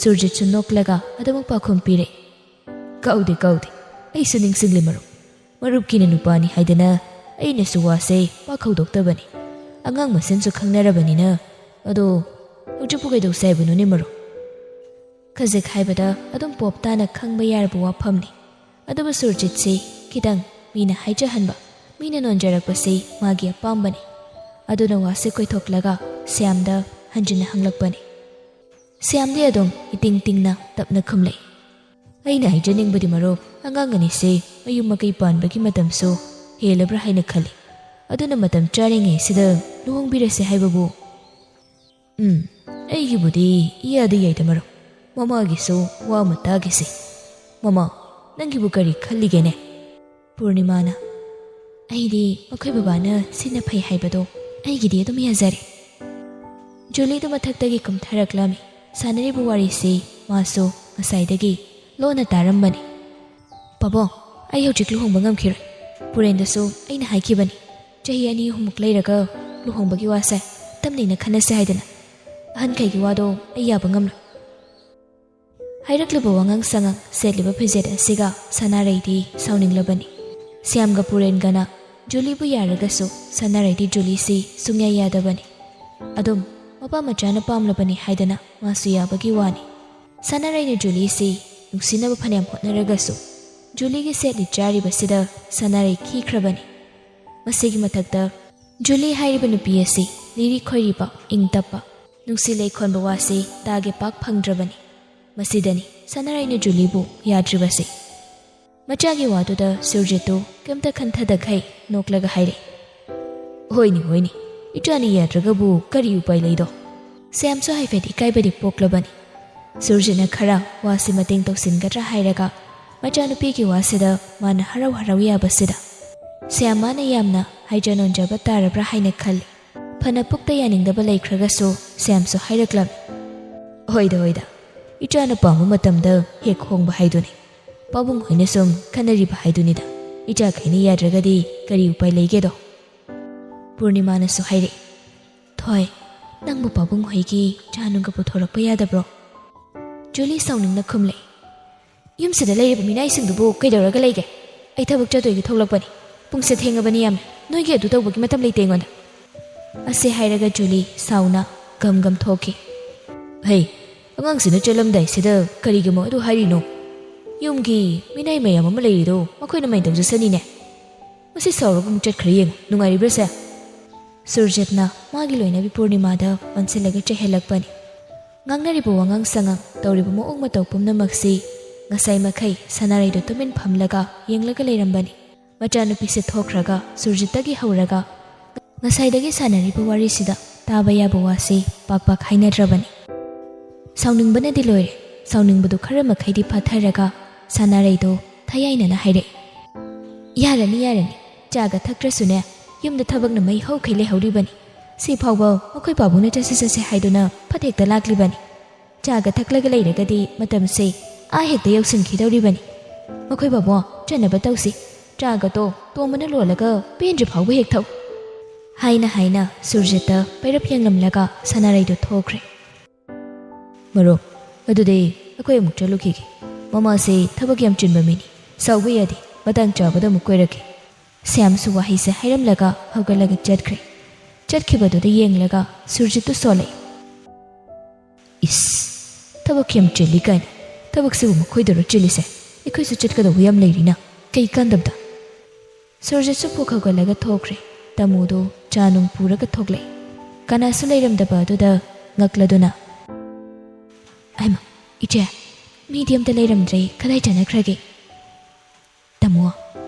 ꯁꯨꯔꯖꯤꯠꯁꯨ ꯅꯣꯛꯂꯒ ꯑꯗꯨꯃꯛ ꯄꯥꯎꯈꯨꯝ ꯄꯤꯔꯦ꯫ "ꯀꯥꯎꯗꯦ, ꯀꯥꯎꯗꯦ, ꯑꯩꯁꯨ ꯅꯤꯡꯁꯤꯡꯂꯦ ꯃꯔꯨꯞ꯫ ꯃꯔꯨꯞꯀꯤꯅ ꯅꯨꯄꯥꯅꯤ ꯍꯥꯏꯗꯅ ꯑꯩꯅꯁꯨ ꯋꯥꯁꯦ ꯄꯥꯛ ꯍꯧꯗꯣꯛꯇꯕꯅꯤ꯫ ꯑꯉꯥꯡ ꯃꯁꯦꯟꯁꯨ ꯈꯪꯅꯔꯕꯅꯤꯅ꯫ ꯑꯗꯣ ꯍꯧꯖꯤꯛꯄꯨ ꯀꯩꯗꯧꯁꯦ ꯍꯥꯏꯕꯅꯣꯅꯦ ꯃꯔꯨꯞ?" ꯈꯖꯤꯛ ꯍꯥꯏꯕꯗ ꯑꯗꯨꯝ ꯄꯣꯞ ꯇꯥꯅ ꯈꯪꯕ ꯌꯥꯔꯕ ꯋꯥꯐꯝꯅꯤ꯫ ꯑꯗꯨꯕꯨ ꯁꯨꯔꯖꯤꯠꯁꯤ ꯈꯤꯇꯪ ꯃꯤꯅ ꯍꯥꯏꯖꯍꯟꯕ, ꯃꯤꯅ ꯅꯣꯟꯖꯔꯛꯄꯁꯤ ꯃꯥꯒꯤ ꯑꯄꯥꯝꯕꯅꯤ꯫ ꯑꯗꯨꯅ ꯋꯥꯁꯤ ꯀꯣꯏꯊꯣꯛꯂꯒ ꯁ꯭ꯌꯥꯝꯗ ꯍꯟꯖꯤꯟꯅ ꯍꯪꯂꯛꯄꯅꯤ꯫ ꯁ꯭ꯌꯥꯝꯗꯤ ꯑꯗꯨꯝ ꯏꯇꯤꯡ ꯇꯤꯡꯅ ꯇꯞꯅ ꯈꯨꯝꯂꯛꯏ꯫ "ꯑꯩꯅ ꯍꯥꯏꯖꯅꯤꯡꯕꯗꯤ ꯃꯔꯨꯞ, ꯑꯉꯥꯡ ꯑꯅꯤꯁꯦ ꯃꯌꯨꯝ ꯃꯀꯩ ꯄꯥꯟꯕꯒꯤ ꯃꯇꯝꯁꯨ ꯍꯦꯜꯂꯕ꯭ꯔꯥ ꯍꯥꯏꯅ ꯈꯜꯂꯤ꯫ ꯑꯗꯨꯅ ꯃꯇꯝ ꯆꯥꯔꯤꯉꯩꯁꯤꯗ ꯂꯨꯍꯣꯡꯕꯤꯔꯁꯦ ꯍꯥꯏꯕꯕꯨ"꯫ "ꯎꯝ, ꯑꯩꯒꯤꯕꯨꯗꯤ ꯏꯌꯥꯗ ꯌꯥꯏꯗ ꯃꯔꯨꯞ꯫ ꯃꯃꯥꯒꯤꯁꯨ ꯋꯥ ꯑꯃ ꯇꯥꯒꯦꯁꯦ꯫ ꯃꯃꯥ, ꯅꯪꯒꯤꯕꯨ ꯀꯔꯤ ꯈꯜꯂꯤꯒꯦꯅꯦ?" ꯄꯨꯔꯅꯤꯃꯥꯅ, "ꯑꯩꯗꯤ ꯃꯈꯣꯏ ꯕꯕꯥꯅ ꯁꯤꯅ ꯐꯩ ꯍꯥꯏꯕꯗꯣ ꯑꯩꯒꯤꯗꯤ ꯑꯗꯨꯝ ꯌꯥꯖꯔꯦ"꯫ ꯖꯨꯂꯤꯗꯨ ꯃꯊꯛꯇꯒꯤ ꯀꯨꯝꯊꯔꯛꯂꯝꯃꯤ꯫ ꯁꯥꯟꯅꯔꯤꯕ ꯋꯥꯔꯤꯁꯤ ꯃꯥꯁꯨ ꯉꯁꯥꯏꯗꯒꯤ ꯂꯣꯟꯅ ꯇꯥꯔꯝꯕꯅꯤ꯫ "ꯄꯥꯕꯨꯡ, ꯑꯩ ꯍꯧꯖꯤꯛ ꯂꯨꯍꯣꯡꯕ ꯉꯝꯈꯤꯔꯣꯏ꯫ ꯄꯨꯔꯦꯟꯗꯁꯨ ꯑꯩꯅ ꯍꯥꯏꯈꯤꯕꯅꯤ, ꯆꯍꯤ ꯑꯅꯤ ꯑꯍꯨꯝꯃꯨꯛ ꯂꯩꯔꯒ ꯂꯨꯍꯣꯡꯕꯒꯤ ꯋꯥꯁꯦ ꯇꯞꯅ ꯏꯪꯅ ꯈꯟꯅꯁꯦ ꯍꯥꯏꯗꯅ꯫ ꯑꯍꯟꯈꯩꯒꯤ ꯋꯥꯗꯣ ꯑꯩ ꯌꯥꯕ ꯉꯝꯂꯣꯏ"꯫ ꯍꯥꯏꯔꯛꯂꯤꯕ ꯋꯥꯉꯥꯡ ꯁꯉꯥꯡ, ꯁꯦꯠꯂꯤꯕ ꯐꯤꯖꯦꯠ ꯑꯁꯤꯒ ꯁꯅꯥꯔꯩꯗꯤ ꯁꯥꯎꯅꯤꯡꯂꯕꯅꯤ꯫ ꯁ꯭ꯌꯥꯝꯒ ꯄꯨꯔꯦꯟꯒꯅ ꯖꯨꯂꯤꯕꯨ ꯌꯥꯔꯒꯁꯨ ꯁꯅꯥꯔꯩꯗꯤ ꯖꯨꯂꯤꯁꯤ ꯁꯨꯡꯌꯥ ꯌꯥꯗꯕꯅꯤ꯫ ꯑꯗꯨꯝ ꯃꯄꯥ ꯃꯆꯥꯅ ꯄꯥꯝꯂꯕꯅꯤ ꯍꯥꯏꯗꯅ ꯃꯥꯁꯨ ꯌꯥꯕꯒꯤ ꯋꯥꯅꯤ꯫ ꯁꯅꯥꯔꯩꯅ ꯖꯨꯂꯤꯁꯤ ꯅꯨꯡꯁꯤꯅꯕ ꯐꯅꯌꯥꯝ ꯍꯣꯠꯅꯔꯒꯁꯨ ꯖꯨꯂꯤꯒꯤ ꯁꯦꯠꯂꯤ ꯆꯥꯔꯤꯕꯁꯤꯗ ꯁꯅꯥꯔꯩ ꯈꯤꯈ꯭ꯔꯕꯅꯤ꯫ ꯃꯁꯤꯒꯤ ꯃꯊꯛꯇ ꯖꯨꯂꯤ ꯍꯥꯏꯔꯤꯕ ꯅꯨꯄꯤ ꯑꯁꯤ ꯂꯤꯔꯤ ꯈꯣꯏꯔꯤꯕ, ꯏꯪ ꯇꯞꯄ, ꯅꯨꯡꯁꯤ ꯂꯩꯈꯣꯟꯕ ꯋꯥꯁꯤ ꯇꯥꯒꯦ ꯄꯥꯛ ꯐꯪꯗ꯭ꯔꯕꯅꯤ꯫ ꯃꯁꯤꯗꯅꯤ ꯁꯅꯥꯔꯩꯅ ꯖꯨꯂꯤꯕꯨ ꯌꯥꯗ꯭ꯔꯤꯕꯁꯤ꯫ ꯃꯆꯥꯒꯤ ꯋꯥꯗꯨꯗ ꯁꯨꯔꯖꯤꯠꯇꯨ ꯀꯩꯝꯇ ꯈꯟꯊꯗꯈꯩ ꯅꯣꯛꯂꯒ ꯍꯥꯏꯔꯛꯏ, "ꯍꯣꯏꯅꯤ, ꯍꯣꯏꯅꯤ, ꯏꯆꯥꯅ ꯌꯥꯗ꯭ꯔꯒꯕꯨ ꯀꯔꯤ ꯎꯄꯥꯏ ꯂꯩꯗꯣ?" ꯁ꯭ꯌꯥꯝꯁꯨ ꯍꯥꯏꯐꯦꯠ ꯏꯀꯥꯏꯕꯗꯤ ꯄꯣꯛꯂꯕꯅꯤ꯫ ꯁꯨꯔꯖꯤꯠꯅ ꯈꯔ ꯋꯥꯁꯤ ꯃꯇꯦꯡ ꯇꯧꯁꯤꯟꯒꯗ꯭ꯔꯥ ꯍꯥꯏꯔꯒ ꯃꯆꯥꯅꯨꯄꯤꯒꯤ ꯋꯥꯁꯤꯗ ꯃꯥꯅ ꯍꯔꯥꯎ ꯍꯔꯥꯎ ꯌꯥꯕꯁꯤꯗ ꯁ꯭ꯌꯥꯝ ꯃꯥꯅ ꯌꯥꯝꯅ ꯍꯥꯏꯖ ꯅꯣꯟꯖꯕ ꯇꯥꯔꯕ꯭ꯔꯥ ꯍꯥꯏꯅ ꯈꯜꯂꯤ꯫ ꯐꯅ ꯄꯨꯛꯇ ꯌꯥꯅꯤꯡꯗꯕ ꯂꯩꯈ꯭ꯔꯒꯁꯨ ꯁ꯭ꯌꯥꯝꯁꯨ ꯍꯥꯏꯔꯛꯂꯝꯃꯤ, "ꯍꯣꯏꯗ, ꯍꯣꯏꯗ, ꯏꯆꯥꯅ ꯄꯥꯝꯕ ꯃꯇꯝꯗ ꯍꯦꯛ ꯍꯣꯡꯕ ꯍꯥꯏꯗꯨꯅꯤ꯫ ꯄꯥꯕꯨꯡ ꯍꯣꯏꯅ ꯁꯨꯝ ꯈꯟꯅꯔꯤꯕ ꯍꯥꯏꯗꯨꯅꯤꯗ꯫ ꯏꯆꯥꯈꯩꯅ ꯌꯥꯗ꯭ꯔꯒꯗꯤ ꯀꯔꯤ ꯎꯄꯥꯏ ꯂꯩꯒꯦꯗꯣ?" ꯄꯨꯔꯅꯤꯃꯥꯅꯁꯨ ꯍꯥꯏꯔꯛꯏ, "ꯊꯣꯏ, ꯅꯪꯕꯨ ꯄꯥꯕꯨꯡ ꯍꯣꯏꯒꯤ ꯆꯥ ꯅꯨꯡꯒ ꯄꯨꯊꯣꯔꯛꯄ ꯌꯥꯗꯕ꯭ꯔꯣ?" ꯖꯨꯂꯤ ꯁꯥꯎꯅꯤꯡꯅ ꯈꯨꯝꯂꯛꯏ, "ꯌꯨꯝꯁꯤꯗ ꯂꯩꯔꯤꯕ ꯃꯤꯅꯥꯏꯁꯤꯡꯗꯨꯕꯨ ꯀꯩꯗꯧꯔꯒ ꯂꯩꯒꯦ? ꯑꯩ ꯊꯕꯛ ꯆꯠꯇꯣꯏꯒꯤ ꯊꯣꯛꯂꯛꯄꯅꯤ꯫ ꯄꯨꯡꯁꯦ ꯊꯦꯡꯉꯕꯅꯤ ꯌꯥꯝꯅ꯫ ꯅꯣꯏꯒꯤ ꯑꯗꯨ ꯇꯧꯕꯒꯤ ꯃꯇꯝ ꯂꯩꯇꯦ ꯑꯩꯉꯣꯟꯗ"꯫ ꯑꯁꯤ ꯍꯥꯏꯔꯒ ꯖꯨꯂꯤ ꯁꯥꯎꯅ ꯒꯝ ꯒꯝ ꯊꯣꯛꯈꯤ꯫ "ꯍꯩ, ꯑꯉꯥꯡꯁꯤꯅ ꯆꯠꯂꯝꯗꯥꯏꯁꯤꯗ ꯀꯔꯤꯒꯤ ꯑꯃꯨꯛ ꯑꯗꯨ ꯍꯥꯏꯔꯤꯅꯣ? ꯌꯨꯝꯒꯤ ꯃꯤꯅꯥꯏ ꯃꯌꯥꯝ ꯑꯃ ꯂꯩꯔꯤꯗꯣ ꯃꯈꯣꯏꯅ ꯃꯥꯏꯅ ꯇꯧꯖꯁꯅꯤꯅꯦ꯫ ꯃꯁꯤ ꯁꯥꯎꯔꯒ ꯑꯃꯨꯛ ꯆꯠꯈ꯭ꯔꯦ ꯌꯦꯡꯉꯨ, ꯅꯨꯡꯉꯥꯏꯔꯤꯕ꯭ꯔꯥꯁꯦ?" ꯁꯨꯔꯖꯤꯠꯅ ꯃꯥꯒꯤ ꯂꯣꯏꯅꯕꯤ ꯄꯨꯔꯅꯤꯃꯥꯗ ꯑꯣꯟꯁꯤꯜꯂꯒ ꯆꯩꯍꯜꯂꯛꯄꯅꯤ꯫ ꯉꯥꯡꯅꯔꯤꯕ ꯋꯥꯉꯥꯡ ꯁꯉꯥꯡ, ꯇꯧꯔꯤꯕ ꯃꯑꯣꯡ ꯃꯇꯧ ꯄꯨꯝꯅꯃꯛꯁꯤ ꯉꯁꯥꯏ ꯃꯈꯩ ꯁꯅꯥꯔꯩꯗꯨ ꯇꯨꯃꯤꯟ ꯐꯝꯂꯒ ꯌꯦꯡꯂꯒ ꯂꯩꯔꯝꯕꯅꯤ꯫ ꯃꯆꯥꯅꯨꯄꯤꯁꯦ ꯊꯣꯛꯈ꯭ꯔꯒ ꯁꯨꯔꯖꯤꯠꯇꯒꯤ ꯍꯧꯔꯒ ꯉꯁꯥꯏꯗꯒꯤ ꯁꯥꯟꯅꯔꯤꯕ ꯋꯥꯔꯤꯁꯤꯗ ꯇꯥꯕ ꯌꯥꯕ ꯋꯥꯁꯤ ꯄꯥꯛ ꯄꯥꯛ ꯍꯥꯏꯅꯗ꯭ꯔꯕꯅꯤ꯫ ꯁꯥꯎꯅꯤꯡꯕꯅꯗꯤ ꯂꯣꯏꯔꯦ꯫ ꯁꯥꯎꯅꯤꯡꯕꯗꯨ ꯈꯔ ꯃꯈꯩꯗꯤ ꯐꯥꯊꯔꯒ ꯁꯅꯥꯔꯩꯗꯣ ꯊꯌꯥꯏꯅꯅ ꯍꯥꯏꯔꯛꯏ, "ꯌꯥꯔꯅꯤ, ꯌꯥꯔꯅꯤ, ꯆꯥꯒ ꯊꯛꯇ꯭ꯔꯁꯨꯅꯦ, ꯌꯨꯝꯗ ꯊꯕꯛꯅ ꯃꯩ ꯍꯧꯈꯩ ꯂꯩꯍꯧꯔꯤꯕꯅꯤ꯫ ꯁꯤ ꯐꯥꯎꯕ ꯃꯈꯣꯏ ꯄꯥꯕꯨꯡꯅ ꯆꯠꯁꯤ ꯆꯠꯁꯤ ꯍꯥꯏꯗꯨꯅ ꯐꯠ ꯍꯦꯛꯇ ꯂꯥꯛꯂꯤꯕꯅꯤ꯫ ꯆꯥꯒ ꯊꯛꯂꯒ ꯂꯩꯔꯒꯗꯤ ꯃꯇꯝꯁꯦ ꯑꯥ ꯍꯦꯛꯇ ꯌꯧꯁꯤꯟꯈꯤꯗꯧꯔꯤꯕꯅꯤ꯫ ꯃꯈꯣꯏ ꯕꯥꯕꯣ, ꯆꯠꯅꯕ ꯇꯧꯁꯤ꯫ ꯆꯥꯒꯗꯣ ꯇꯣꯝꯕꯅ ꯂꯣꯜꯂꯒ ꯄꯦꯟꯗ꯭ꯔꯤ ꯐꯥꯎꯕ ꯍꯦꯛ ꯊꯛꯎ"꯫ ꯍꯥꯏꯅ ꯍꯥꯏꯅ ꯁꯨꯔꯖꯤꯠꯇ ꯄꯩꯔꯞ ꯌꯦꯡꯂꯝꯂꯒ ꯁꯅꯥꯔꯩꯗꯨ ꯊꯣꯛꯈ꯭ꯔꯦ꯫ "ꯃꯔꯨꯞ, ꯑꯗꯨꯗꯤ ꯑꯩꯈꯣꯏ ꯑꯃꯨꯛ ꯆꯠꯂꯨꯈꯤꯒꯦ꯫ ꯃꯃꯥꯁꯦ ꯊꯕꯛ ꯌꯥꯝ ꯆꯤꯟꯕ ꯃꯤꯅꯤ꯫ ꯁꯥꯎꯕ ꯌꯥꯗꯦ꯫ ꯃꯇꯥꯡ ꯆꯥꯕꯗ ꯑꯃꯨꯛ ꯀꯣꯏꯔꯛꯀꯦ"꯫ ꯁ꯭ꯌꯥꯝꯁꯨ ꯋꯥꯍꯩꯁꯦ ꯍꯥꯏꯔꯝꯂꯒ ꯍꯧꯒꯠꯂꯒ ꯆꯠꯈ꯭ꯔꯦ꯫ ꯆꯠꯈꯤꯕꯗꯨꯗ ꯌꯦꯡꯂꯒ ꯁꯨꯔꯖꯤꯠꯇꯨ ꯁꯣꯜꯂꯛꯏ꯫ "ꯏꯁ, ꯊꯕꯛ ꯌꯥꯝ ꯆꯤꯜꯂꯤ ꯀꯥꯏꯅ꯫ ꯊꯕꯛꯁꯤꯕꯨ ꯃꯈꯣꯏꯗꯔꯣ ꯆꯤꯜꯂꯤꯁꯦ? ꯑꯩꯈꯣꯏꯁꯨ ꯆꯠꯀꯗꯧꯕ ꯌꯥꯝ ꯂꯩꯔꯤꯅ꯫ ꯀꯩ ꯀꯥꯟꯗꯕꯗ?" ꯁꯨꯔꯖꯤꯠꯁꯨ ꯐꯨꯛ ꯍꯧꯒꯠꯂꯒ ꯊꯣꯛꯈ꯭ꯔꯦ꯫ ꯇꯥꯃꯣꯗꯣ ꯆꯥ ꯅꯨꯡ ꯄꯨꯔꯒ ꯊꯣꯛꯂꯛꯏ꯫ ꯀꯅꯥꯁꯨ ꯂꯩꯔꯝꯗꯕ ꯑꯗꯨꯗ ꯉꯛꯂꯗꯨꯅ, "ꯍꯩꯃꯥ, ꯏꯆꯦ, ꯃꯤꯗꯤ ꯑꯝꯇ ꯂꯩꯔꯝꯗ꯭ꯔꯦ, ꯀꯗꯥꯏ ꯆꯠꯅꯈ꯭ꯔꯒꯦ?" "ꯇꯥꯃꯣ,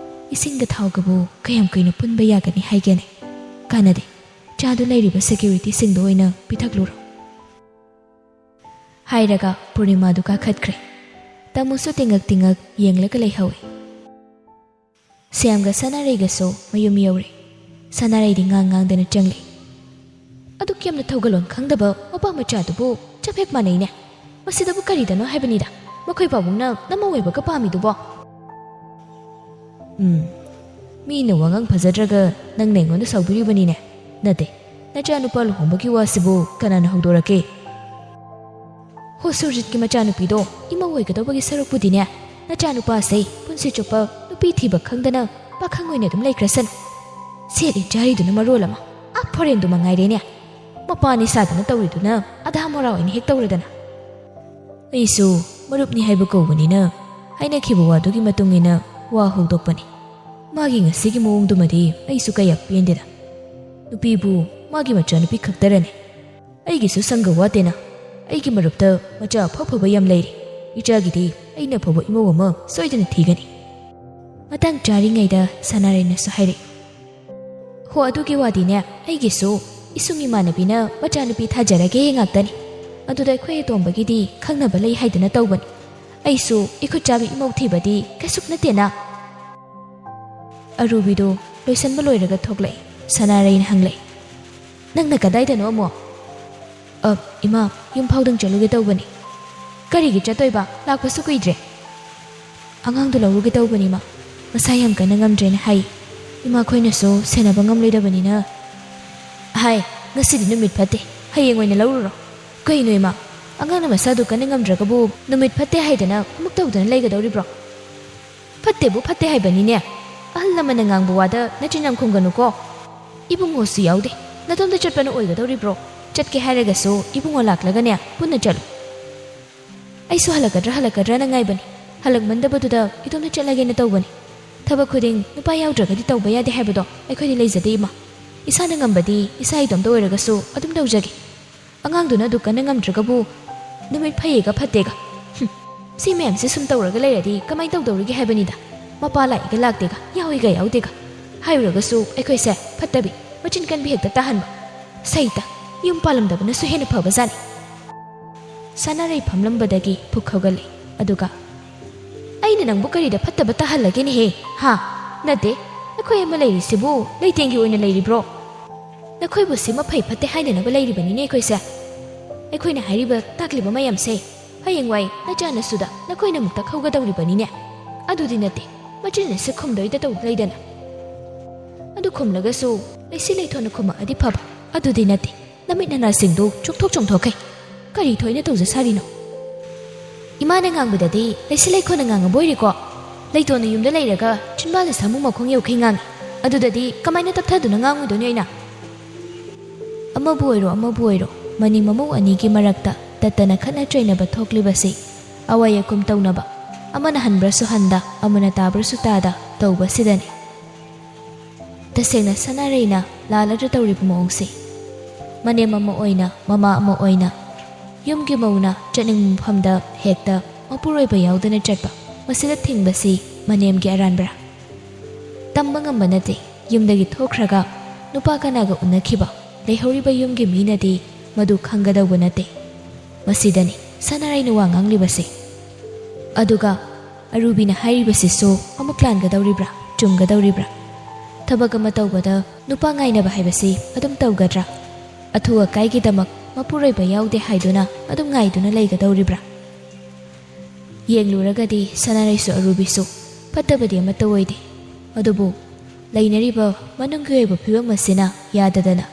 ꯏꯁꯤꯡꯒ ꯊꯥꯎꯒꯕꯨ ꯀꯌꯥꯝ ꯀꯨꯏꯅ ꯄꯨꯟꯕ ꯌꯥꯒꯅꯤ ꯍꯥꯏꯒꯦꯅꯦ? ꯀꯥꯟꯅꯗꯦ, ꯆꯥꯗꯨ ꯂꯩꯔꯤꯕ ꯁꯦꯀ꯭ꯌꯨꯔꯤꯇꯤꯁꯤꯡꯗ ꯑꯣꯏꯅ ꯄꯤꯊꯛꯂꯨꯔꯣ," ꯍꯥꯏꯔꯒ ꯄꯨꯔꯅꯤꯃꯥꯗꯨ ꯀꯥꯈꯠꯈ꯭ꯔꯦ꯫ ꯇꯥꯃꯣꯁꯨ ꯇꯤꯡꯉꯛ ꯇꯤꯡꯉꯛ ꯌꯦꯡꯂꯒ ꯂꯩꯍꯧꯏ꯫ ꯁ꯭ꯌꯥꯝꯒ ꯁꯅꯥꯔꯩꯒꯁꯨ ꯃꯌꯨꯝ ꯌꯧꯔꯦ꯫ ꯁꯅꯥꯔꯩꯗꯤ ꯉꯥꯡ ꯉꯥꯡꯗꯅ ꯆꯪꯂꯦ꯫ "ꯑꯗꯨꯛ ꯌꯥꯝꯅ ꯊꯧꯒꯜꯂꯣꯟ ꯈꯪꯗꯕ ꯃꯄꯥ ꯃꯆꯥꯗꯨꯕꯨ ꯆꯞ ꯍꯦꯛ ꯃꯥꯟꯅꯩꯅꯦ꯫ ꯃꯁꯤꯗꯕꯨ ꯀꯔꯤꯗꯅꯣ ꯍꯥꯏꯕꯅꯤꯗ, ꯃꯈꯣꯏ ꯄꯥꯕꯨꯡꯅ ꯅꯃꯧ ꯑꯣꯏꯕꯒ ꯄꯥꯝꯃꯤꯗꯨꯕꯣ?" "ꯎꯝ, ꯃꯤꯅ ꯋꯥꯉꯥꯡ ꯐꯖꯗ꯭ꯔꯒ ꯅꯪꯅ ꯑꯩꯉꯣꯟꯗ ꯁꯥꯎꯕꯤꯔꯤꯕꯅꯤꯅꯦ꯫ ꯅꯠꯇꯦ, ꯅꯆꯥꯅꯨꯄꯥ ꯂꯨꯍꯣꯡꯕꯒꯤ ꯋꯥꯁꯤꯕꯨ ꯀꯅꯥꯅ ꯍꯧꯗꯣꯔꯛꯀꯦ?" "ꯍꯣ, ꯁꯨꯔꯖꯤꯠꯀꯤ ꯃꯆꯥꯅꯨꯄꯤꯗꯣ ꯏꯃꯧ ꯑꯣꯏꯒꯗꯧꯕꯒꯤ ꯁꯔꯨꯛꯄꯨꯗꯤꯅꯦ, ꯅꯆꯥꯅꯨꯄꯥꯁꯦ ꯄꯨꯟꯁꯤ ꯆꯨꯞꯄ ꯅꯨꯄꯤ ꯊꯤꯕ ꯈꯪꯗꯅ ꯄꯥꯈꯪ ꯑꯣꯏꯅ ꯑꯗꯨꯝ ꯂꯩꯈ꯭ꯔꯁꯅꯨ꯫ ꯁꯦꯠꯂꯤ ꯆꯥꯔꯤꯗꯨꯅ ꯃꯔꯣꯜ ꯑꯃ, ꯑꯥ ꯐꯣꯔꯦꯟꯗꯨ ꯃꯉꯥꯏꯔꯦꯅꯦ꯫ ꯃꯄꯥꯅꯤ ꯁꯥꯗꯅ ꯇꯧꯔꯤꯗꯨꯅ ꯑꯙꯥ ꯃꯣꯔꯥ ꯑꯣꯏꯅ ꯍꯦꯛ ꯇꯧꯔꯗꯅ꯫" "ꯑꯩꯁꯨ ꯃꯔꯨꯞꯅꯤ ꯍꯥꯏꯕ ꯀꯧꯕꯅꯤꯅ ꯍꯥꯏꯅꯈꯤꯕ ꯋꯥꯗꯨꯒꯤ ꯃꯇꯨꯡ ꯏꯟꯅ ꯋꯥ ꯍꯧꯗꯣꯛꯄꯅꯤ꯫ ꯃꯥꯒꯤ ꯉꯁꯤꯒꯤ ꯃꯑꯣꯡꯗꯨꯃꯗꯤ ꯑꯩꯁꯨ ꯀꯌꯥ ꯄꯦꯟꯗꯦꯗ꯫ ꯅꯨꯄꯤꯕꯨ ꯃꯥꯒꯤ ꯃꯆꯥꯅꯨꯄꯤ ꯈꯛꯇꯔꯅꯦ꯫ ꯑꯩꯒꯤꯁꯨ ꯁꯪꯒ ꯋꯥꯠꯇꯦꯅ꯫ ꯑꯩꯒꯤ ꯃꯔꯨꯞꯇ ꯃꯆꯥ ꯑꯐ ꯐꯕ ꯌꯥꯝ ꯂꯩꯔꯤ꯫ ꯏꯆꯥꯒꯤꯗꯤ ꯑꯩꯅ ꯑꯐꯕ ꯏꯃꯧ ꯑꯃ ꯁꯣꯏꯗꯅ ꯊꯤꯒꯅꯤ꯫" ꯃꯇꯥꯡ ꯆꯥꯔꯤꯉꯩꯗ ꯁꯅꯥꯔꯩꯅꯁꯨ ꯍꯥꯏꯔꯛꯏ꯫ "ꯍꯣ, ꯑꯗꯨꯒꯤ ꯋꯥꯗꯤꯅꯦ, ꯑꯩꯒꯤꯁꯨ ꯏꯁꯨꯡ ꯏꯃꯥꯟꯅꯕꯤꯅ ꯃꯆꯥꯅꯨꯄꯤ ꯊꯥꯖꯔꯒꯦ ꯉꯥꯛꯇꯅꯤ꯫ ꯑꯗꯨꯗ ꯑꯩꯈꯣꯏ ꯑꯇꯣꯝꯕꯒꯤꯗꯤ ꯈꯪꯅꯕ ꯂꯩ ꯍꯥꯏꯗꯅ ꯇꯧꯕꯅꯤ꯫ ꯑꯩꯁꯨ ꯏꯈꯨꯠ ꯆꯥꯕꯤ ꯏꯃꯧ ꯊꯤꯕꯗꯤ ꯀꯩꯁꯨꯛ ꯅꯠꯇꯦꯅ꯫" ꯑꯔꯨꯕꯤꯗꯨ ꯂꯣꯏꯁꯟꯕ ꯂꯣꯏꯔꯒ ꯊꯣꯛꯂꯛꯏ꯫ ꯁꯅꯥꯔꯩꯅ ꯍꯪꯂꯛꯏ, "ꯅꯪꯅ ꯀꯗꯥꯏꯗꯅꯣ ꯑꯃꯨꯛ?" "ꯑ, ꯏꯃꯥ, ꯌꯨꯝ ꯐꯥꯎꯗꯪ ꯆꯠꯂꯨꯒꯦ ꯇꯧꯕꯅꯤ꯫" "ꯀꯔꯤꯒꯤ ꯆꯠꯇꯣꯏꯕ? ꯂꯥꯛꯄꯁꯨ ꯀꯨꯏꯗ꯭ꯔꯦ꯫" "ꯑꯉꯥꯡꯗꯣ ꯂꯧꯔꯨꯒꯦ ꯇꯧꯕꯅꯤ, ꯏꯃꯥ꯫ ꯃꯁꯥ ꯌꯥꯝ ꯀꯟꯅ ꯉꯝꯗ꯭ꯔꯦꯅ ꯍꯥꯏ꯫ ꯏꯃꯥꯈꯣꯏꯅꯁꯨ ꯁꯦꯟꯅꯕ ꯉꯝꯂꯣꯏꯗꯕꯅꯤꯅ꯫" "ꯍꯥꯏ, ꯉꯁꯤꯗꯤ ꯅꯨꯃꯤꯠ ꯐꯠꯇꯦ, ꯍꯌꯦꯡ ꯑꯣꯏꯅ ꯂꯧꯔꯨꯔꯣ꯫" "ꯀꯩꯅꯣ ꯏꯃꯥ, ꯑꯉꯥꯡꯅ ꯃꯁꯥꯗꯨ ꯀꯟꯅ ꯉꯝꯗ꯭ꯔꯒꯕꯨ ꯅꯨꯃꯤꯠ ꯐꯠꯇꯦ ꯍꯥꯏꯗꯅ ꯑꯃꯨꯛ ꯇꯧꯗꯅ ꯂꯩꯒꯗꯧꯔꯤꯕ꯭ꯔꯣ?" "ꯐꯠꯇꯦꯕꯨ ꯐꯠꯇꯦ ꯍꯥꯏꯕꯅꯤꯅꯦ꯫ ꯑꯍꯜ ꯂꯃꯟꯅ ꯉꯥꯡꯕ ꯋꯥꯗ ꯅꯆꯤꯟ ꯌꯥꯝ ꯈꯨꯝꯒꯅꯨꯀꯣ꯫ ꯏꯕꯨꯡꯉꯣꯁꯨ ꯌꯥꯎꯗꯦ꯫ ꯅꯇꯣꯝꯇ ꯆꯠꯄꯅ ꯑꯣꯏꯒꯗꯧꯔꯤꯕ꯭ꯔꯣ? ꯆꯠꯀꯦ ꯍꯥꯏꯔꯒꯁꯨ ꯏꯕꯨꯡꯉꯣ ꯂꯥꯛꯂꯒꯅꯦ, ꯄꯨꯟꯅ ꯆꯠꯂꯨ꯫ ꯑꯩꯁꯨ ꯍꯜꯂꯛꯀꯗ꯭ꯔꯥ ꯍꯜꯂꯛꯀꯗ꯭ꯔꯥꯅ ꯉꯥꯏꯕꯅꯤ꯫ ꯍꯜꯂꯛꯃꯟꯗꯕꯗꯨꯗ ꯏꯇꯣꯝꯇ ꯆꯠꯂꯒꯦꯅ ꯇꯧꯕꯅꯤ꯫ ꯊꯕꯛ ꯈꯨꯗꯤꯡ ꯅꯨꯄꯥ ꯌꯥꯎꯗ꯭ꯔꯒꯗꯤ ꯇꯧꯕ ꯌꯥꯗꯦ ꯍꯥꯏꯕꯗꯣ ꯑꯩꯈꯣꯏꯗꯤ ꯂꯩꯖꯗꯦ, ꯏꯃꯥ꯫ ꯏꯁꯥꯅ ꯉꯝꯕꯗꯤ ꯏꯁꯥ ꯏꯇꯣꯝꯇ ꯑꯣꯏꯔꯒꯁꯨ ꯑꯗꯨꯝ ꯇꯧꯖꯒꯦ꯫ ꯑꯉꯥꯡꯗꯨꯅ ꯑꯗꯨ ꯀꯟꯅ ꯉꯝꯗ꯭ꯔꯒꯕꯨ ꯅꯨꯃꯤꯠ ꯐꯩꯌꯦꯒ ꯐꯠꯇꯦꯒ꯫ ꯍꯨꯝ, ꯁꯤ ꯃꯌꯥꯝꯁꯦ ꯁꯨꯝ ꯇꯧꯔꯒ ꯂꯩꯔꯗꯤ ꯀꯃꯥꯏ ꯇꯧꯗꯧꯔꯤꯒꯦ ꯍꯥꯏꯕꯅꯤꯗ꯫ ꯃꯄꯥ ꯂꯥꯛꯏꯒ ꯂꯥꯛꯇꯦꯒ, ꯌꯥꯎꯏꯒ ꯌꯥꯎꯗꯦꯒ ꯍꯥꯏꯔꯨꯔꯒꯁꯨ ꯑꯩꯈꯣꯏꯁꯦ ꯐꯠꯇꯕꯤ, ꯃꯆꯤꯟ ꯀꯟꯕꯤ ꯍꯦꯛꯇ ꯇꯥꯍꯟꯕ꯫ ꯁꯩꯇ, ꯌꯨꯝ ꯄꯥꯜꯂꯝꯗꯕꯅꯁꯨ ꯍꯦꯟꯅ ꯐꯕꯖꯥꯠꯅꯤ꯫ ꯁꯅꯥꯔꯩ ꯐꯝꯂꯝꯕꯗꯒꯤ ꯄꯨꯛ ꯍꯧꯒꯠꯂꯦ꯫ ꯑꯗꯨꯒ, "ꯑꯩꯅ ꯅꯪꯕꯨ ꯀꯔꯤꯗ ꯐꯠꯇꯕ ꯇꯥꯍꯜꯂꯒꯦꯅꯦꯍꯦ? ꯍꯥ? ꯅꯠꯇꯦ, ꯑꯩꯈꯣꯏ ꯑꯃ ꯂꯩꯔꯤꯁꯤꯕꯨ ꯂꯩꯇꯦꯡꯒꯤ ꯑꯣꯏꯅ ꯂꯩꯔꯤꯕ꯭ꯔꯣ? ꯅꯈꯣꯏꯕꯨ ꯁꯤꯃ ꯐꯩ ꯐꯠꯇꯦ ꯍꯥꯏꯅꯅꯕ ꯂꯩꯔꯤꯕꯅꯤꯅꯦ ꯑꯩꯈꯣꯏꯁꯦ꯫ ꯑꯩꯈꯣꯏꯅ ꯍꯥꯏꯔꯤꯕ ꯇꯥꯛꯂꯤꯕ ꯃꯌꯥꯝꯁꯦ ꯍꯌꯦꯡꯋꯥꯏ ꯅꯆꯥ ꯅꯁꯨꯗ ꯅꯈꯣꯏꯅ ꯑꯃꯨꯛ ꯇꯥꯛꯍꯧꯒꯗꯧꯔꯤꯕꯅꯤꯅꯦ꯫ ꯑꯗꯨꯗꯤ ꯅꯠꯇꯦ, ꯃꯆꯤꯟ ꯑꯁꯤ ꯈꯨꯝꯗꯣꯏꯗ ꯇꯧ ꯂꯩꯗꯅ꯫ ꯑꯗꯨ ꯈꯨꯝꯂꯒꯁꯨ ꯂꯩꯁꯤ ꯂꯩꯊꯣꯟꯅ ꯈꯨꯝꯃꯛꯑꯗꯤ ꯐꯕ꯫ ꯑꯗꯨꯗꯤ ꯅꯠꯇꯦ, ꯅꯃꯤꯠ ꯅꯅꯥꯁꯤꯡꯗꯨ ꯆꯣꯛꯊꯣꯛ ꯆꯣꯡꯊꯣꯛꯈꯩ꯫ ꯀꯔꯤ ꯊꯣꯏꯅ ꯇꯧꯖ ꯁꯥꯔꯤꯅꯣ?" "ꯏꯃꯥꯅ ꯉꯥꯡꯕꯗꯗꯤ ꯂꯩꯁꯤ ꯂꯩꯈꯣꯟꯅ ꯉꯥꯡꯉꯕ ꯑꯣꯏꯔꯦꯀꯣ꯫ ꯂꯩꯇꯣꯟꯅ ꯌꯨꯝꯗ ꯂꯩꯔꯒ ꯆꯤꯟꯕꯥꯜꯗ ꯁꯥꯃꯨ ꯃꯈꯣꯡ ꯌꯧꯈꯩ ꯉꯥꯡꯉꯤ꯫ ꯑꯗꯨꯗꯗꯤ ꯀꯃꯥꯏꯅ ꯇꯞꯊꯗꯨꯅ ꯉꯥꯡꯉꯨꯗꯣꯏꯅꯣ ꯑꯩꯅ?" ꯑꯃꯕꯨ ꯑꯣꯏꯔꯣ, ꯑꯃꯕꯨ ꯑꯣꯏꯔꯣ, ꯃꯅꯦꯝ ꯃꯃꯧ ꯑꯅꯤꯒꯤ ꯃꯔꯛꯇ ꯇꯠꯇꯅ ꯈꯠꯅ ꯆꯩꯅꯕ ꯊꯣꯛꯂꯤꯕꯁꯤ ꯑꯋꯥꯏ ꯑꯀꯨꯝ ꯇꯧꯅꯕ, ꯑꯃꯅ ꯍꯟꯕ꯭ꯔꯁꯨ ꯍꯟꯗ, ꯑꯃꯅ ꯇꯥꯕ꯭ꯔꯁꯨ ꯇꯥꯗ ꯇꯧꯕꯁꯤꯗꯅꯤ꯫ ꯇꯁꯦꯡꯅ ꯁꯅꯥꯔꯩꯅ ꯂꯥꯜꯂꯗ꯭ꯔ ꯇꯧꯔꯤꯕ ꯃꯑꯣꯡꯁꯦ? ꯃꯅꯦꯝ ꯑꯃ ꯑꯣꯏꯅ, ꯃꯃꯥ ꯑꯃ ꯑꯣꯏꯅ, ꯌꯨꯝꯒꯤ ꯃꯧꯅ ꯆꯠꯅꯤꯡꯕ ꯃꯐꯝꯗ ꯍꯦꯛꯇ ꯃꯄꯨꯔꯣꯏꯕ ꯌꯥꯎꯗꯅ ꯆꯠꯄ, ꯃꯁꯤꯗ ꯊꯤꯡꯕꯁꯤ ꯃꯅꯦꯝꯒꯤ ꯑꯔꯥꯟꯕ꯭ꯔꯥ? ꯇꯝꯕ ꯉꯝꯕ ꯅꯠꯇꯦ꯫ ꯌꯨꯝꯗꯒꯤ ꯊꯣꯛꯈ꯭ꯔꯒ ꯅꯨꯄꯥ ꯀꯅꯥꯒ ꯎꯅꯈꯤꯕ, ꯂꯩꯍꯧꯔꯤꯕ ꯌꯨꯝꯒꯤ ꯃꯤꯅꯗꯤ ꯃꯗꯨ ꯈꯪꯒꯗꯧꯕ ꯅꯠꯇꯦ꯫ ꯃꯁꯤꯗꯅꯤ ꯁꯅꯥꯔꯩꯅ ꯋꯥ ꯉꯥꯡꯂꯤꯕꯁꯦ꯫ ꯑꯗꯨꯒ ꯑꯔꯨꯕꯤꯅ ꯍꯥꯏꯔꯤꯕꯁꯤꯁꯨ ꯑꯃꯨꯛ ꯂꯥꯟꯒꯗꯧꯔꯤꯕ꯭ꯔꯥ, ꯆꯨꯝꯒꯗꯧꯔꯤꯕ꯭ꯔꯥ? ꯊꯕꯛ ꯑꯃ ꯇꯧꯕꯗ ꯅꯨꯄꯥ ꯉꯥꯏꯅꯕ ꯍꯥꯏꯕꯁꯤ ꯑꯗꯨꯝ ꯇꯧꯒꯗ꯭ꯔꯥ? ꯑꯊꯨ ꯑꯀꯥꯏꯒꯤꯗꯃꯛ ꯃꯄꯨꯔꯣꯏꯕ ꯌꯥꯎꯗꯦ ꯍꯥꯏꯗꯨꯅ ꯑꯗꯨꯝ ꯉꯥꯏꯗꯨꯅ ꯂꯩꯒꯗꯧꯔꯤꯕ꯭ꯔꯥ? ꯌꯦꯡꯂꯨꯔꯒꯗꯤ ꯁꯅꯥꯔꯩꯁꯨ ꯑꯔꯨꯕꯤꯁꯨ ꯐꯠꯇꯕꯗꯤ ꯑꯃꯠꯇ ꯑꯣꯏꯗꯦ꯫ ꯑꯗꯨꯕꯨ ꯂꯩꯅꯔꯤꯕ ꯃꯅꯨꯡꯒꯤ ꯑꯣꯏꯕ ꯐꯤꯕꯝ ꯑꯁꯤꯅ ꯌꯥꯗꯗꯅ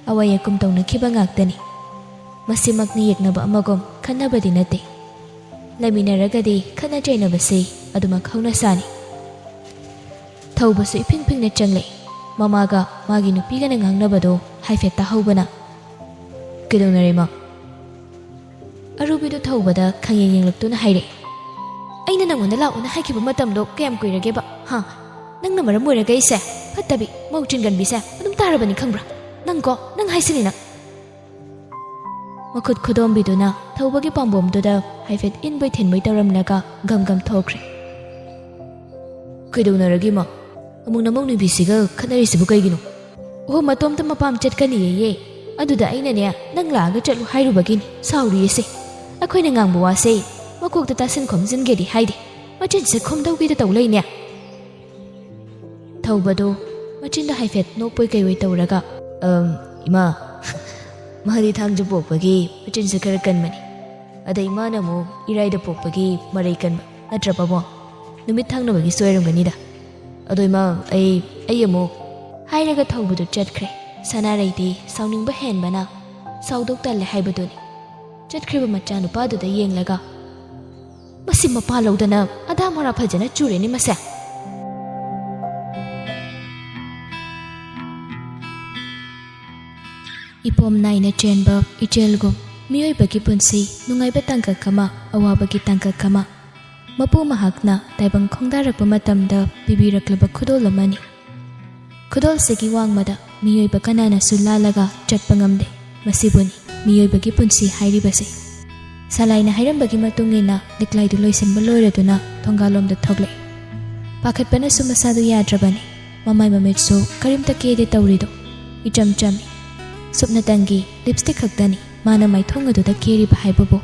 ꯑꯋꯥꯏ ꯑꯀꯨꯝ ꯇꯧꯅꯈꯤꯕ ꯉꯥꯛꯇꯅꯤ꯫ ꯃꯁꯤꯃꯛꯅ ꯌꯦꯛꯅꯕ ꯑꯃꯒꯨꯝ ꯈꯟꯅꯕꯗꯤ ꯅꯠꯇꯦ꯫ ꯂꯩꯃꯤꯟꯅꯔꯒꯗꯤ ꯈꯠꯅ ꯆꯩꯅꯕꯁꯤ ꯑꯗꯨꯃꯛ ꯍꯧꯅꯁꯥꯅꯤ꯫ ꯊꯧꯕꯁꯨ ꯏꯐꯤꯡ ꯐꯤꯡꯅ ꯆꯪꯂꯛꯏ꯫ ꯃꯃꯥꯒ ꯃꯥꯒꯤ ꯅꯨꯄꯤꯒꯅ ꯉꯥꯡꯅꯕꯗꯣ ꯍꯥꯏꯐꯦꯠ ꯇꯥꯍꯧꯕꯅ, "ꯀꯩꯗꯧꯅꯔꯦ, ꯏꯃꯥ?" ꯑꯔꯨꯕꯤꯗꯨ ꯊꯧꯕꯗ ꯈꯪꯌꯦꯡ ꯌꯦꯡꯂꯛꯇꯨꯅ ꯍꯥꯏꯔꯛꯏ, "ꯑꯩꯅ ꯅꯪꯉꯣꯟꯗ ꯂꯥꯛꯑꯣꯅ ꯍꯥꯏꯈꯤꯕ ꯃꯇꯝꯗꯣ ꯀꯌꯥꯝ ꯀꯨꯏꯔꯒꯦꯕ? ꯍꯥ? ꯅꯪꯅ ꯃꯔꯝ ꯑꯣꯏꯔꯒ ꯑꯩꯁꯦ ꯐꯠꯇꯕꯤ, ꯃꯧ ꯆꯤꯟꯒꯟꯕꯤꯁꯦ ꯑꯗꯨꯝ ꯇꯥꯔꯕꯅꯤ, ꯈꯪꯕ꯭ꯔꯥ? ꯅꯪꯀꯣ, ꯅꯪ ꯍꯥꯏꯁꯤꯅꯤ ꯅꯪ!" ꯃꯈꯨꯠ ꯈꯨꯗꯣꯝꯕꯤꯗꯨꯅ ꯊꯧꯕꯒꯤ ꯄꯥꯝꯕꯣꯝꯗꯨꯗ ꯍꯥꯏꯐꯦꯠ ꯏꯟꯕꯣꯏ ꯊꯤꯟꯕꯣꯏ ꯇꯧꯔꯝꯂꯒ ꯒꯝ ꯒꯝ ꯊꯣꯛꯈ꯭ꯔꯦ꯫ "ꯀꯩꯗꯧꯅꯔꯒꯦ, ꯏꯃꯥ? ꯑꯃꯨꯛ ꯅꯃꯧ ꯅꯨꯄꯤꯁꯤꯒ ꯈꯠꯅꯔꯤꯁꯤꯕꯨ ꯀꯩꯒꯤꯅꯣ?" "ꯑꯣꯍꯣ, ꯃꯇꯣꯝꯇ ꯃꯄꯥꯝ ꯆꯠꯀꯅꯤꯌꯦ꯫ ꯑꯗꯨꯗ ꯑꯩꯅꯅꯦ, ꯅꯪ ꯂꯥꯛꯑꯒ ꯆꯠꯂꯨ ꯍꯥꯏꯔꯨꯕꯒꯤꯅꯤ ꯁꯥꯎꯔꯤꯁꯦ꯫ ꯑꯩꯈꯣꯏꯅ ꯉꯥꯡꯕ ꯋꯥꯁꯦ ꯃꯀꯣꯛꯇ ꯇꯥꯁꯤꯟ ꯈꯣꯝꯖꯤꯟꯒꯦꯗꯤ ꯍꯥꯏꯗꯦ, ꯃꯆꯤꯟꯁꯦ ꯈꯨꯝꯗꯧꯒꯤꯗ ꯇꯧ ꯂꯩꯅꯦ꯫" ꯊꯧꯕꯗꯣ ꯃꯆꯤꯟꯗ ꯍꯥꯏꯐꯦꯠ ꯅꯣꯛꯄꯣꯏ ꯀꯩꯑꯣꯏ ꯇꯧꯔꯒ, "ꯑꯝ, ꯏꯃꯥ, ꯃꯥꯗꯤ ꯊꯥꯡꯖ ꯄꯣꯛꯄꯒꯤ ꯃꯆꯤꯟꯁꯦ ꯈꯔ ꯀꯟꯕꯅꯤ꯫ ꯑꯗ ꯏꯃꯥꯅ ꯑꯃꯨꯛ ꯏꯔꯥꯏꯗ ꯄꯣꯛꯄꯒꯤ ꯃꯔꯩ ꯀꯟꯕ, ꯅꯠꯇ꯭ꯔ ꯄꯥꯕꯨꯡ? ꯅꯨꯃꯤꯠ ꯊꯪꯅꯕꯒꯤꯁꯨ ꯑꯣꯏꯔꯝꯒꯅꯤꯗ꯫ ꯑꯗꯣ ꯏꯃꯥ, ꯑꯩ, ꯑꯩ ꯑꯃꯨꯛ," ꯍꯥꯏꯔꯒ ꯊꯧꯕꯗꯨ ꯆꯠꯈ꯭ꯔꯦ꯫ ꯁꯅꯥꯔꯩꯗꯤ ꯁꯥꯎꯅꯤꯡꯕ ꯍꯦꯟꯕꯅ ꯁꯥꯎꯗꯧ ꯇꯜꯂꯦ ꯍꯥꯏꯕꯗꯨꯅꯤ꯫ ꯆꯠꯈ꯭ꯔꯤꯕ ꯃꯆꯥꯅꯨꯄꯥꯗꯨꯗ ꯌꯦꯡꯂꯒ, "ꯃꯁꯤ ꯃꯄꯥ ꯂꯧꯗꯅ ꯑꯗꯥ ꯃꯣꯔꯥ ꯐꯖꯅ ꯆꯨꯔꯦꯅꯦ ꯃꯁꯦ!" ꯏꯄꯣꯝ ꯅꯥꯏꯅ ꯆꯦꯟꯕ ꯏꯆꯦꯜꯒꯨꯝ ꯃꯤꯑꯣꯏꯕꯒꯤ ꯄꯨꯟꯁꯤ ꯅꯨꯡꯉꯥꯏꯕ ꯇꯥꯡꯀꯛ ꯑꯃ, ꯑꯋꯥꯕꯒꯤ ꯇꯥꯡꯀꯛ ꯑꯃ꯫ ꯃꯄꯨ ꯃꯍꯥꯛꯅ ꯇꯥꯏꯕꯪ ꯈꯣꯡꯗꯥꯔꯛꯄ ꯃꯇꯝꯗ ꯄꯤꯕꯤꯔꯛꯂꯕ ꯈꯨꯗꯣꯜ ꯑꯃꯅꯤ꯫ ꯈꯨꯗꯣꯜꯁꯤꯒꯤ ꯋꯥꯡꯃꯗ ꯃꯤꯑꯣꯏꯕ ꯀꯅꯥꯅꯁꯨ ꯂꯥꯜꯂꯒ ꯆꯠꯄ ꯉꯝꯗꯦ꯫ ꯃꯁꯤꯕꯨꯅꯤ ꯃꯤꯑꯣꯏꯕꯒꯤ ꯄꯨꯟꯁꯤ ꯍꯥꯏꯔꯤꯕꯁꯦ꯫ ꯁꯂꯥꯏꯅ ꯍꯥꯏꯔꯝꯕꯒꯤ ꯃꯇꯨꯡ ꯏꯟꯅ ꯂꯤꯛꯂꯥꯏꯗꯨ ꯂꯣꯏꯁꯤꯟꯕ ꯂꯣꯏꯔꯗꯨꯅ ꯊꯣꯡꯒꯥꯜꯂꯣꯝꯗ ꯊꯣꯛꯂꯛꯏ꯫ ꯄꯥꯈꯠꯄꯅꯁꯨ ꯃꯁꯥꯗꯨ ꯌꯥꯗ꯭ꯔꯕꯅꯤ꯫ ꯃꯃꯥꯏ ꯃꯃꯤꯠꯁꯨ ꯀꯔꯤꯝꯇ ꯀꯦꯗꯦ ꯇꯧꯔꯤꯗꯣ꯫ ꯏꯆꯝ ꯆꯝꯃꯤ꯫ ꯁꯨꯞꯅꯇꯪꯒꯤ ꯂꯤꯞꯁꯇꯤꯛ ꯈꯛꯇꯅꯤ ꯃꯥꯅ ꯃꯥꯏꯊꯣꯡ ꯑꯗꯨꯗ ꯀꯦꯔꯤꯕ ꯍꯥꯏꯕꯕꯨ꯫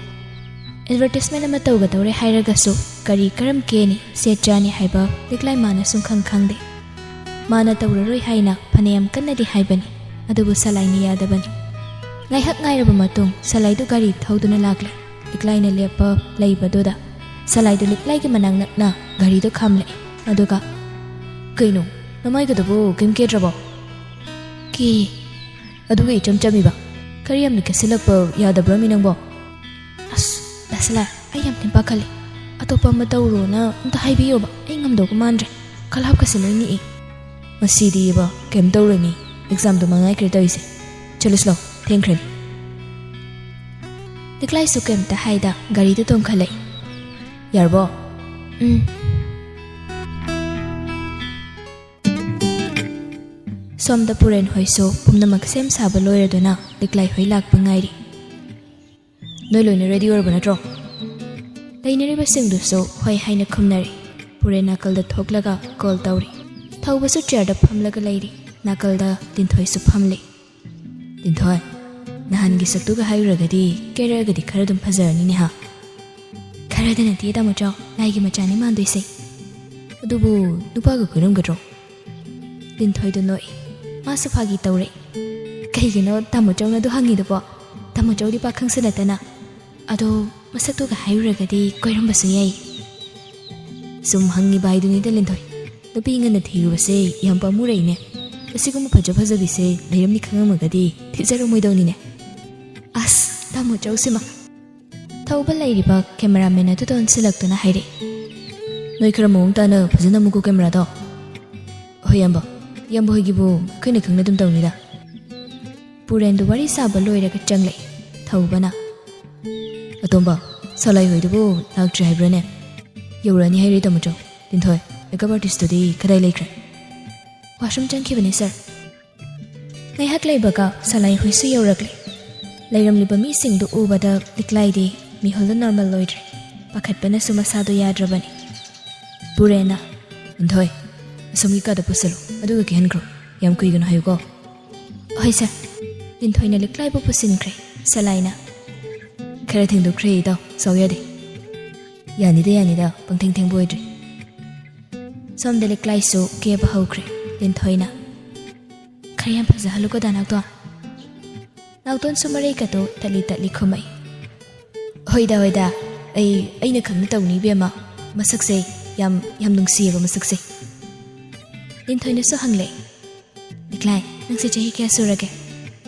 ꯑꯦꯗꯚꯔꯇꯤꯁꯃꯦꯟ ꯑꯃ ꯇꯧꯒꯗꯧꯔꯦ ꯍꯥꯏꯔꯒꯁꯨ ꯀꯔꯤ ꯀꯔꯝ ꯀꯦꯅꯤ, ꯁꯦꯠ ꯆꯥꯅꯤ ꯍꯥꯏꯕ ꯂꯤꯛꯂꯥꯏ ꯃꯥꯅ ꯁꯨꯡꯈꯪ ꯈꯪꯗꯦ꯫ ꯃꯥꯅ ꯇꯧꯔꯔꯣꯏ ꯍꯥꯏꯅ ꯐꯅꯌꯥꯝ ꯀꯟꯅꯗꯤ ꯍꯥꯏꯕꯅꯤ, ꯑꯗꯨꯕꯨ ꯁꯂꯥꯏꯅ ꯌꯥꯗꯕꯅꯤ꯫ ꯉꯥꯏꯍꯥꯛ ꯉꯥꯏꯔꯕ ꯃꯇꯨꯡ ꯁꯂꯥꯏꯗꯨ ꯒꯥꯔꯤ ꯊꯧꯗꯨꯅ ꯂꯥꯛꯂꯦ꯫ ꯂꯤꯛꯂꯥꯏꯅ ꯂꯦꯞꯄ ꯂꯩꯕꯗꯨꯗ ꯁꯂꯥꯏꯗꯨ ꯂꯤꯛꯂꯥꯏꯒꯤ ꯃꯅꯥꯛ ꯅꯛꯅ ꯒꯥꯔꯤꯗꯨ ꯈꯥꯝꯂꯛꯏ꯫ ꯑꯗꯨꯒ, "ꯀꯩꯅꯣ, ꯅꯃꯥꯏꯒꯗꯨꯕꯨ ꯀꯩꯝ ꯀꯦꯗ꯭ꯔꯕꯣ?" "ꯀꯦ꯫ ꯑꯗꯨꯒ ꯏꯆꯝ ꯆꯝꯃꯤꯕ? ꯈꯔ ꯌꯥꯝꯅ ꯀꯦꯁꯤꯜꯂꯛꯄ ꯌꯥꯗꯕ꯭ꯔꯃꯤ ꯅꯪꯕꯣ?" "ꯑꯁ, ꯗꯥ ꯁꯂꯥꯏ, ꯑꯩ ꯌꯥꯝ ꯊꯤꯅ ꯄꯥꯈꯠꯂꯦ꯫ ꯑꯇꯣꯞꯄ ꯑꯃ ꯇꯧꯔꯣꯅ ꯑꯝꯇ ꯍꯥꯏꯕꯤꯌꯣꯕ, ꯑꯩ ꯉꯝꯗꯧꯕ ꯃꯥꯟꯗ꯭ꯔꯦ꯫ ꯈꯂꯥꯞꯀꯁꯦ ꯂꯣꯏ ꯅꯤꯛꯏ꯫ ꯉꯁꯤꯗꯤ ꯏꯕꯣ ꯀꯩꯝ ꯇꯧꯔꯣꯏ ꯃꯤ꯫ ꯑꯦꯛꯖꯥꯝꯗꯣ ꯃꯉꯥꯏꯈ꯭ꯔꯦ ꯇꯧꯔꯤꯁꯦ꯫ ꯆꯠꯂꯨꯁꯤ ꯂꯥꯎ, ꯊꯦꯡꯈ꯭ꯔꯅꯤ꯫ ꯂꯤꯛꯂꯥꯏꯁꯨ ꯀꯩꯝꯇ ꯍꯥꯏꯗ ꯒꯥꯔꯤꯗ ꯇꯣꯡꯈꯠꯂꯛꯏ꯫ ꯌꯥꯔꯕꯣ? ꯎꯝ꯫ ꯁꯣꯝꯗ ꯄꯨꯔꯦꯟ ꯍꯣꯏꯁꯨ ꯄꯨꯝꯅꯃꯛ ꯁꯦꯝ ꯁꯥꯕ ꯂꯣꯏꯔꯗꯨꯅ ꯂꯤꯛꯂꯥꯏ ꯍꯣꯏ ꯂꯥꯛꯄ ꯉꯥꯏꯔꯤ꯫ ꯅꯣꯏ ꯂꯣꯏꯅ ꯔꯦꯗꯤ ꯑꯣꯏꯔꯕ ꯅꯠꯇ꯭ꯔꯣ? ꯂꯩꯅꯔꯤꯕꯁꯤꯡꯗꯨꯁꯨ ꯍꯣꯏ ꯍꯥꯏꯅ ꯈꯨꯝꯅꯔꯦ꯫ ꯄꯨꯔꯦꯟ ꯅꯥꯀꯜꯗ ꯊꯣꯛꯂꯒ ꯀꯣꯜ ꯇꯧꯔꯤ꯫ ꯊꯧꯕꯁꯨ ꯆꯤꯌꯔꯗ ꯐꯝꯂꯒ ꯂꯩꯔꯤ꯫ ꯅꯥꯀꯜꯗ ꯂꯤꯟꯊꯣꯏꯁꯨ ꯐꯝꯂꯤ꯫ ꯂꯤꯟꯊꯣꯏ, ꯅꯍꯥꯟꯒꯤ ꯁꯛꯇꯨꯒ ꯍꯥꯏꯔꯨꯔꯒꯗꯤ ꯀꯦꯔꯛꯑꯒꯗꯤ ꯈꯔ ꯑꯗꯨꯝ ꯐꯖꯔꯅꯤꯅꯦ ꯍꯥ? ꯈꯔꯗ ꯅꯠꯇꯦ ꯇꯥꯃꯣ ꯆꯥꯎ, ꯂꯥꯏꯒꯤ ꯃꯆꯥꯅꯤ ꯃꯥꯟꯗꯣꯏꯁꯦ꯫ ꯑꯗꯨꯕꯨ ꯅꯨꯄꯥꯒ ꯀꯣꯏꯔꯝꯒꯗ꯭ꯔꯣ? ꯂꯤꯟꯊꯣꯏꯗꯣ ꯅꯣꯛꯏ꯫ ꯃꯥꯁꯨ ꯐꯥꯒꯤ ꯇꯧꯔꯛꯏ꯫ ꯀꯩꯒꯤꯅꯣ ꯇꯥꯃꯣ ꯆꯧꯅ ꯑꯗꯨ ꯍꯪꯉꯤꯗꯨꯕꯣ? ꯇꯥꯃꯣ ꯆꯧꯗꯤ ꯄꯥꯛ ꯈꯪꯁꯨ ꯅꯠꯇꯅ꯫ ꯑꯗꯣ ꯃꯁꯛꯇꯨꯒ ꯍꯥꯏꯔꯨꯔꯒꯗꯤ ꯀꯣꯏꯔꯝꯕꯁꯨ ꯌꯥꯏ꯫ ꯁꯨꯝ ꯍꯪꯉꯤꯕ ꯍꯥꯏꯗꯨꯅꯤꯗ ꯂꯤꯟꯊꯣꯏ꯫ ꯅꯨꯄꯤ ꯉꯟꯅ ꯊꯤꯔꯨꯕꯁꯦ ꯌꯥꯝ ꯄꯥꯝꯃꯨꯔꯛꯏꯅꯦ꯫ ꯑꯁꯤꯒꯨꯝꯕ ꯐꯖ ꯐꯖꯕꯤꯁꯦ ꯂꯩꯔꯝꯅꯤ ꯈꯪꯉꯝꯃꯒꯗꯤ ꯊꯤꯖꯔꯝꯃꯣꯏꯗꯧꯅꯤꯅꯦ꯫ ꯑꯁ, ꯇꯥꯃꯣ ꯆꯧꯁꯤꯃ꯫ ꯊꯧꯕ ꯂꯩꯔꯤꯕ ꯀꯦꯃꯦꯔꯥꯃꯦꯟ ꯑꯗꯨꯗ ꯑꯣꯟꯁꯤꯜꯂꯛꯇꯨꯅ ꯍꯥꯏꯔꯛꯏ꯫ ꯅꯣꯏ ꯈꯔ ꯃꯑꯣꯡ ꯇꯥꯅ ꯐꯖꯅ ꯑꯃꯨꯛꯀꯣ ꯀꯦꯃꯦꯔꯥꯗꯣ꯫ ꯍꯣꯏ ꯏꯌꯥꯝꯕ, ꯏꯌꯥꯝꯕ ꯍꯣꯏꯒꯤꯕꯨ ꯑꯩꯈꯣꯏꯅ ꯈꯪꯅ ꯑꯗꯨꯝ ꯇꯧꯅꯤꯗ꯫ ꯄꯨꯔꯦꯟꯗꯨ ꯋꯥꯔꯤ ꯁꯥꯕ ꯂꯣꯏꯔꯒ ꯆꯪꯂꯛꯏ꯫ ꯊꯧꯕꯅ꯫ ꯑꯇꯣꯝꯕ, ꯁꯂꯥꯏ ꯍꯣꯏꯗꯨꯕꯨ ꯂꯥꯛꯇ꯭ꯔꯤ ꯍꯥꯏꯕ꯭ꯔꯥꯅꯦ? ꯌꯧꯔꯛꯑꯅꯤ ꯍꯥꯏꯔꯦ ꯇꯥꯃꯣꯆꯧ꯫ ꯂꯤꯟꯊꯣꯏ, ꯃꯦꯀꯞ ꯑꯥꯔꯇꯤꯁꯇꯨꯗꯤ ꯀꯗꯥꯏ ꯂꯩꯈ꯭ꯔꯦ? ꯋꯥꯁꯔꯨꯝ ꯆꯪꯈꯤꯕꯅꯦ ꯁꯥꯔ꯫ ꯉꯥꯏꯍꯥꯛ ꯂꯩꯕꯒ ꯁꯂꯥꯏ ꯍꯣꯏꯁꯨ ꯌꯧꯔꯛꯂꯦ꯫ ꯂꯩꯔꯝꯂꯤꯕ ꯃꯤꯁꯤꯡꯗꯨ ꯎꯕꯗ ꯂꯤꯛꯂꯥꯏꯗꯤ ꯃꯤꯍꯨꯜꯗ ꯅꯣꯔꯃꯦꯜ ꯑꯣꯏꯗ꯭ꯔꯦ꯫ ꯄꯥꯈꯠꯄꯅꯁꯨ ꯃꯁꯥꯗꯣ ꯌꯥꯗ꯭ꯔꯕꯅꯤ꯫ ꯄꯨꯔꯦꯟꯅ, "ꯂꯤꯟꯊꯣꯏ, ꯑꯁꯣꯝꯒꯤ ꯀꯥꯗ ꯄꯨꯁꯜꯂꯨ, ꯑꯗꯨꯒ ꯀꯤꯍꯟꯈ꯭ꯔꯣ꯫ ꯌꯥꯝ ꯀꯨꯏꯒꯅꯨ ꯍꯥꯏꯌꯨꯀꯣ?" "ꯍꯣꯏ ꯁꯥꯔ꯫" ꯂꯤꯟꯊꯣꯏꯅ ꯂꯤꯛꯂꯥꯏꯕꯨ ꯄꯨꯁꯤꯟꯈ꯭ꯔꯦ꯫ ꯁꯂꯥꯏꯅ, "ꯈꯔ ꯊꯦꯡꯗꯣꯛꯈ꯭ꯔꯦ ꯏꯇꯥꯎ, ꯁꯥꯎ ꯌꯥꯗꯦ꯫" "ꯌꯥꯅꯤꯗ ꯌꯥꯅꯤꯗ, ꯄꯪꯊꯦꯡ ꯊꯦꯡꯕ ꯑꯣꯏꯗ꯭ꯔꯤ꯫" ꯁꯣꯝꯗ ꯂꯤꯛꯂꯥꯏꯁꯨ ꯀꯦꯕ ꯍꯧꯈ꯭ꯔꯦ꯫ ꯂꯤꯟꯊꯣꯏꯅ, "ꯈꯔ ꯌꯥꯝ ꯐꯖꯍꯜꯂꯨꯀꯣ ꯗꯥ ꯅꯥꯎꯇꯣꯟ꯫" ꯅꯥꯎꯇꯣꯟꯁꯨ ꯃꯔꯩꯀꯗꯣ ꯇꯠꯂꯤ ꯇꯠꯂꯤ ꯈꯨꯝꯃꯛꯏ꯫ "ꯍꯣꯏꯗ ꯍꯣꯏꯗ, ꯑꯩ, ꯑꯩꯅ ꯈꯪꯅ ꯇꯧꯅꯤ ꯏꯕꯦꯝꯃ꯫ ꯃꯁꯛꯁꯦ ꯌꯥꯝ, ꯌꯥꯝ ꯅꯨꯡꯁꯤꯌꯦꯕ ꯃꯁꯛꯁꯦ꯫" ꯂꯤꯟꯊꯣꯏꯅꯁꯨ ꯍꯪꯂꯦ, "ꯂꯤꯛꯂꯥꯏ, ꯅꯪꯁꯦ ꯆꯍꯤ ꯀꯌꯥ ꯁꯨꯔꯒꯦ?"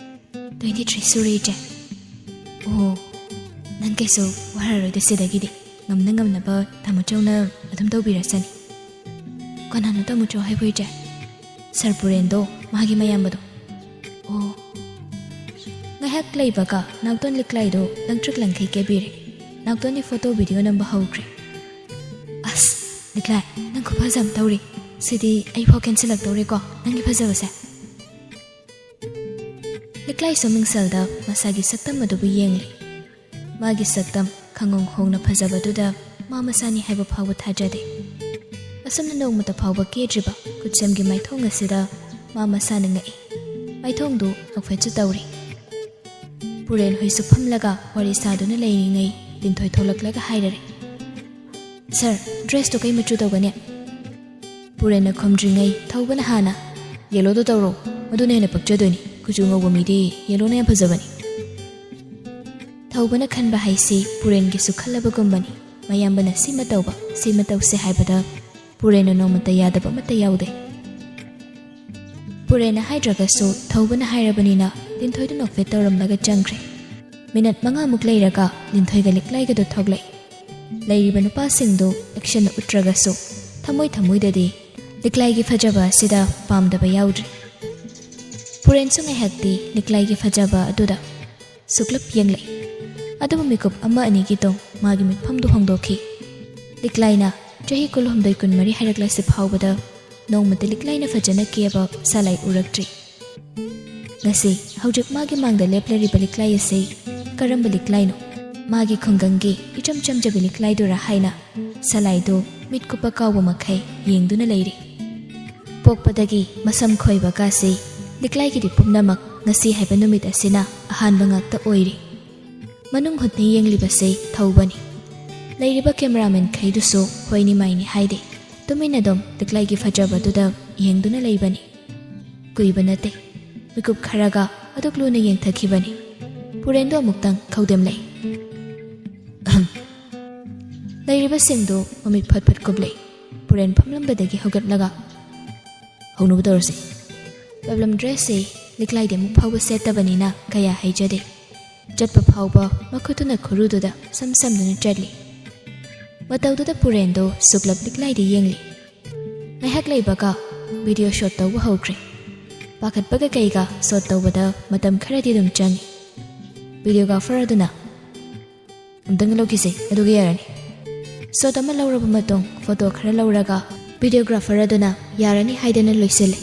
"Twenty three ꯁꯨꯔꯦ ꯏꯆꯦ꯫" "ꯑꯣ, ꯅꯪ ꯀꯩꯁꯨ ꯋꯥꯔꯔꯣꯏꯗ ꯁꯤꯗꯒꯤꯗꯤ꯫ ꯉꯝꯅ ꯉꯝꯅꯕ ꯇꯥꯃꯣ ꯆꯧꯅ ꯑꯗꯨꯝ ꯇꯧꯕꯤꯔꯁꯅꯤ꯫" ꯀꯅꯥꯅꯣ ꯇꯥꯃꯨꯆꯧ ꯍꯥꯏꯕꯨ ꯏꯆꯦ? ꯁꯥꯔ ꯄꯨꯔꯦꯟꯗꯣ, ꯃꯥꯒꯤ ꯃꯌꯥꯝꯕꯗꯣ꯫ ꯑꯣ꯫ ꯉꯥꯏꯍꯥꯛ ꯂꯩꯕꯒ ꯅꯥꯎꯇꯣꯟ ꯂꯤꯛꯂꯥꯏꯗꯣ ꯂꯪꯇ꯭ꯔꯤꯛ ꯂꯪꯈꯩ ꯀꯦꯕꯤꯔꯦ꯫ ꯅꯥꯎꯇꯣꯟꯗꯤ ꯐꯣꯇꯣ ꯚꯤꯗꯤꯑꯣ ꯅꯝꯕ ꯍꯧꯈ꯭ꯔꯦ꯫ ꯑꯁ, ꯂꯤꯛꯂꯥꯏ, ꯅꯪ ꯈꯨꯐꯖ ꯑꯃ ꯇꯧꯔꯤ꯫ ꯁꯤꯗꯤ ꯑꯩꯐꯥꯎ ꯀꯦꯟꯁꯤꯜꯂꯛꯇꯧꯔꯦꯀꯣ, ꯅꯪꯒꯤ ꯐꯖꯕꯁꯦ꯫ ꯂꯤꯛꯂꯥꯏꯁꯨ ꯃꯤꯡꯁꯦꯜꯗ ꯃꯁꯥꯒꯤ ꯁꯛꯇꯝ ꯑꯗꯨꯕꯨ ꯌꯦꯡꯂꯤ꯫ ꯃꯥꯒꯤ ꯁꯛꯇꯝ ꯈꯪꯍꯣꯡ ꯍꯣꯡꯅ ꯐꯖꯕꯗꯨꯗ ꯃꯥ ꯃꯁꯥꯅꯤ ꯍꯥꯏꯕ ꯐꯥꯎꯕ ꯊꯥꯖꯗꯦ꯫ ꯑꯁꯨꯝꯅ ꯅꯣꯡꯃꯇ ꯐꯥꯎꯕ ꯀꯦꯗ꯭ꯔꯤꯕ ꯈꯨꯠꯁꯦꯝꯒꯤ ꯃꯥꯏꯊꯣꯡ ꯑꯁꯤꯗ ꯃꯥ ꯃꯁꯥꯅ ꯉꯛꯏ꯫ ꯃꯥꯏꯊꯣꯡꯗꯨ ꯅꯣꯛꯐꯦꯠꯁꯨ ꯇꯧꯔꯤ꯫ ꯄꯨꯔꯦꯟ ꯍꯣꯏꯁꯨ ꯐꯝꯂꯒ ꯋꯥꯔꯤ ꯁꯥꯗꯨꯅ ꯂꯩꯔꯤꯉꯩ ꯂꯤꯟꯊꯣꯏ ꯊꯣꯛꯂꯛꯂꯒ ꯍꯥꯏꯔꯔꯦ, "ꯁꯥꯔ, ꯗ꯭ꯔꯦꯁꯇꯣ ꯀꯩ ꯃꯆꯨ ꯇꯧꯒꯅꯤ?" ꯄꯨꯔꯦꯟꯅ ꯈꯨꯝꯗ꯭ꯔꯤꯉꯩ ꯊꯧꯕꯅ ꯍꯥꯟꯅ, "ꯌꯦꯂꯣꯗꯣ ꯇꯧꯔꯣ, ꯃꯗꯨꯅ ꯍꯦꯟꯅ ꯄꯛꯆꯗꯣꯏꯅꯤ, ꯀꯨꯆꯨ ꯉꯧꯕ ꯃꯤꯗꯤ ꯌꯦꯂꯣꯅ ꯌꯥꯝ ꯐꯖꯕꯅꯤ"꯫ ꯊꯧꯕꯅ ꯈꯟꯕ ꯍꯥꯏꯁꯤ ꯄꯨꯔꯦꯟꯒꯤꯁꯨ ꯈꯜꯂꯕꯒꯨꯝꯕꯅꯤ꯫ ꯃꯌꯥꯝꯕꯅ ꯁꯤꯃ ꯇꯧꯕ, ꯁꯤꯃ ꯇꯧꯁꯦ ꯍꯥꯏꯕꯗ ꯄꯨꯔꯦꯟꯅ ꯅꯣꯡꯃꯇ ꯌꯥꯗꯕ ꯑꯃꯠꯇ ꯌꯥꯎꯗꯦ꯫ ꯄꯨꯔꯦꯟꯅ ꯍꯥꯏꯗ꯭ꯔꯒꯁꯨ ꯊꯧꯕꯅ ꯍꯥꯏꯔꯕꯅꯤꯅ ꯂꯤꯟꯊꯣꯏꯗꯨ ꯅꯣꯛꯐꯦꯠ ꯇꯧꯔꯝꯂꯒ ꯆꯪꯈ꯭ꯔꯦ꯫ ꯃꯤꯅꯠ ꯃꯉꯥꯃꯨꯛ ꯂꯩꯔꯒ ꯂꯤꯟꯊꯣꯏꯒ ꯂꯤꯛꯂꯥꯏꯒꯗꯣ ꯊꯣꯛꯂꯛꯏ꯫ ꯂꯩꯔꯤꯕ ꯅꯨꯄꯥꯁꯤꯡꯗꯨ ꯑꯦꯛꯁꯟ ꯎꯠꯇ꯭ꯔꯒꯁꯨ ꯊꯃꯣꯏ ꯊꯃꯣꯏꯗꯗꯤ ꯂꯤꯛꯂꯥꯏꯒꯤ ꯐꯖꯕ ꯑꯁꯤꯗ ꯄꯥꯝꯗꯕ ꯌꯥꯎꯗ꯭ꯔꯤ꯫ ꯄꯨꯔꯦꯟꯁꯨ ꯉꯥꯏꯍꯥꯛꯇꯤ ꯂꯤꯛꯂꯥꯏꯒꯤ ꯐꯖꯕ ꯑꯗꯨꯗ ꯁꯨꯛꯂꯞ ꯌꯦꯡꯂꯛꯏ꯫ ꯑꯗꯨꯕꯨ ꯃꯤꯀꯨꯞ ꯑꯃ ꯑꯅꯤꯒꯤ ꯇꯨꯡ ꯃꯥꯒꯤ ꯃꯤꯠꯐꯝꯗꯨ ꯍꯣꯡꯗꯣꯛꯈꯤ꯫ ꯂꯤꯛꯂꯥꯏꯅ ꯆꯍꯤ ꯀꯨꯟꯍꯨꯝꯗꯣꯏ ꯀꯨꯟꯃꯔꯤ ꯍꯥꯏꯔꯛꯂꯁꯤ ꯐꯥꯎꯕꯗ ꯅꯣꯡꯃꯇ ꯂꯤꯛꯂꯥꯏꯅ ꯐꯖꯅ ꯀꯦꯕ ꯁꯂꯥꯏ ꯎꯔꯛꯇ꯭ꯔꯤ꯫ ꯉꯁꯤ ꯍꯧꯖꯤꯛ ꯃꯥꯒꯤ ꯃꯥꯡꯗ ꯂꯦꯞꯂꯔꯤꯕ ꯂꯤꯛꯂꯥꯏ ꯑꯁꯤ ꯀꯔꯝꯕ ꯂꯤꯛꯂꯥꯏꯅꯣ? ꯃꯥꯒꯤ ꯈꯨꯡꯒꯪꯒꯤ ꯏꯆꯝ ꯆꯝꯖꯕꯤ ꯂꯤꯛꯂꯥꯏꯗꯨꯔꯥ ꯍꯥꯏꯅ ꯁꯂꯥꯏꯗꯨ ꯃꯤꯠ ꯀꯨꯞꯄ ꯀꯥꯎꯕ ꯃꯈꯩ ꯌꯦꯡꯗꯨꯅ ꯂꯩꯔꯤ꯫ ꯄꯣꯛꯄꯗꯒꯤ ꯃꯁꯝ ꯈꯣꯏꯕ ꯀꯥꯁꯤ ꯂꯤꯛꯂꯥꯏꯒꯤꯗꯤ ꯄꯨꯝꯅꯃꯛ ꯉꯁꯤ ꯍꯥꯏꯕ ꯅꯨꯃꯤꯠ ꯑꯁꯤꯅ ꯑꯍꯥꯟꯕ ꯉꯥꯛꯇ ꯑꯣꯏꯔꯤ꯫ ꯃꯅꯨꯡ ꯍꯨꯠꯅ ꯌꯦꯡꯂꯤꯕꯁꯤ ꯊꯧꯕꯅꯤ꯫ ꯂꯩꯔꯤꯕ ꯀꯦꯃꯦꯔꯥꯃꯦꯟꯈꯩꯗꯨꯁꯨ ꯍꯣꯏꯅꯤ ꯃꯥꯏꯅꯤ ꯍꯥꯏꯗꯦ, ꯇꯨꯃꯤꯟꯅ ꯑꯗꯨꯝ ꯂꯤꯛꯂꯥꯏꯒꯤ ꯐꯖꯕꯗꯨꯗ ꯌꯦꯡꯗꯨꯅ ꯂꯩꯕꯅꯤ꯫ ꯀꯨꯏꯕ ꯅꯠꯇꯦ, ꯃꯤꯀꯨꯞ ꯈꯔꯒ ꯑꯗꯨꯛ ꯂꯨꯅ ꯌꯦꯡꯊꯈꯤꯕꯅꯤ꯫ ꯄꯨꯔꯦꯟꯗꯣ ꯑꯃꯨꯛꯇꯪ ꯈꯧꯗꯦꯝꯂꯛꯏ꯫ ꯑꯍꯝ꯫ ꯂꯩꯔꯤꯕꯁꯤꯡꯗꯨ ꯃꯃꯤꯠ ꯐꯠ ꯐꯠ ꯀꯨꯞꯂꯛꯏ꯫ ꯄꯨꯔꯦꯟ ꯐꯝꯂꯝꯕꯗꯒꯤ ꯍꯧꯒꯠꯂꯒ, "ꯍꯧꯅꯕ ꯇꯧꯔꯁꯤ꯫ ꯄꯦꯕ꯭ꯂꯝ ꯗ꯭ꯔꯦꯁꯁꯤ ꯂꯤꯛꯂꯥꯏꯗꯤ ꯑꯃꯨꯛ ꯐꯥꯎꯕ ꯁꯦꯠꯇꯕꯅꯤꯅ ꯀꯌꯥ ꯍꯩꯖꯗꯦ꯫ ꯆꯠꯄ ꯐꯥꯎꯕ ꯃꯈꯨꯠꯇꯨꯅ ꯈꯨꯔꯨꯗꯨꯗ ꯁꯝ ꯁꯝꯗꯨꯅ ꯆꯠꯂꯤ"꯫ ꯃꯇꯧꯗꯨꯗ ꯄꯨꯔꯦꯟꯗꯣ ꯁꯨꯛꯂꯞ ꯂꯤꯛꯂꯥꯏꯗ ꯌꯦꯡꯂꯤ꯫ ꯉꯥꯏꯍꯥꯛ ꯂꯩꯕꯒ ꯚꯤꯗꯤꯑꯣ ꯁꯣꯠ ꯇꯧꯕ ꯍꯧꯈ꯭ꯔꯦ꯫ ꯄꯥꯈꯠꯄꯒ ꯀꯩꯒ ꯁꯣꯠ ꯇꯧꯕꯗ ꯃꯇꯝ ꯈꯔꯗꯤ ꯑꯗꯨꯝ ꯆꯪꯉꯤ꯫ ꯚꯤꯗꯤꯑꯣꯒ꯭ꯔꯥꯐꯔ ꯑꯗꯨꯅ, "ꯑꯝꯇꯪ ꯂꯧꯈꯤꯁꯦ, ꯑꯗꯨꯒ ꯌꯥꯔꯅꯤ"꯫ ꯁꯣꯠ ꯑꯃ ꯂꯧꯔꯕ ꯃꯇꯨꯡ ꯐꯣꯇꯣ ꯈꯔ ꯂꯧꯔꯒ ꯚꯤꯗꯤꯑꯣꯒ꯭ꯔꯥꯐꯔ ꯑꯗꯨꯅ ꯌꯥꯔꯅꯤ ꯍꯥꯏꯗꯅ ꯂꯣꯏꯁꯤꯜꯂꯦ꯫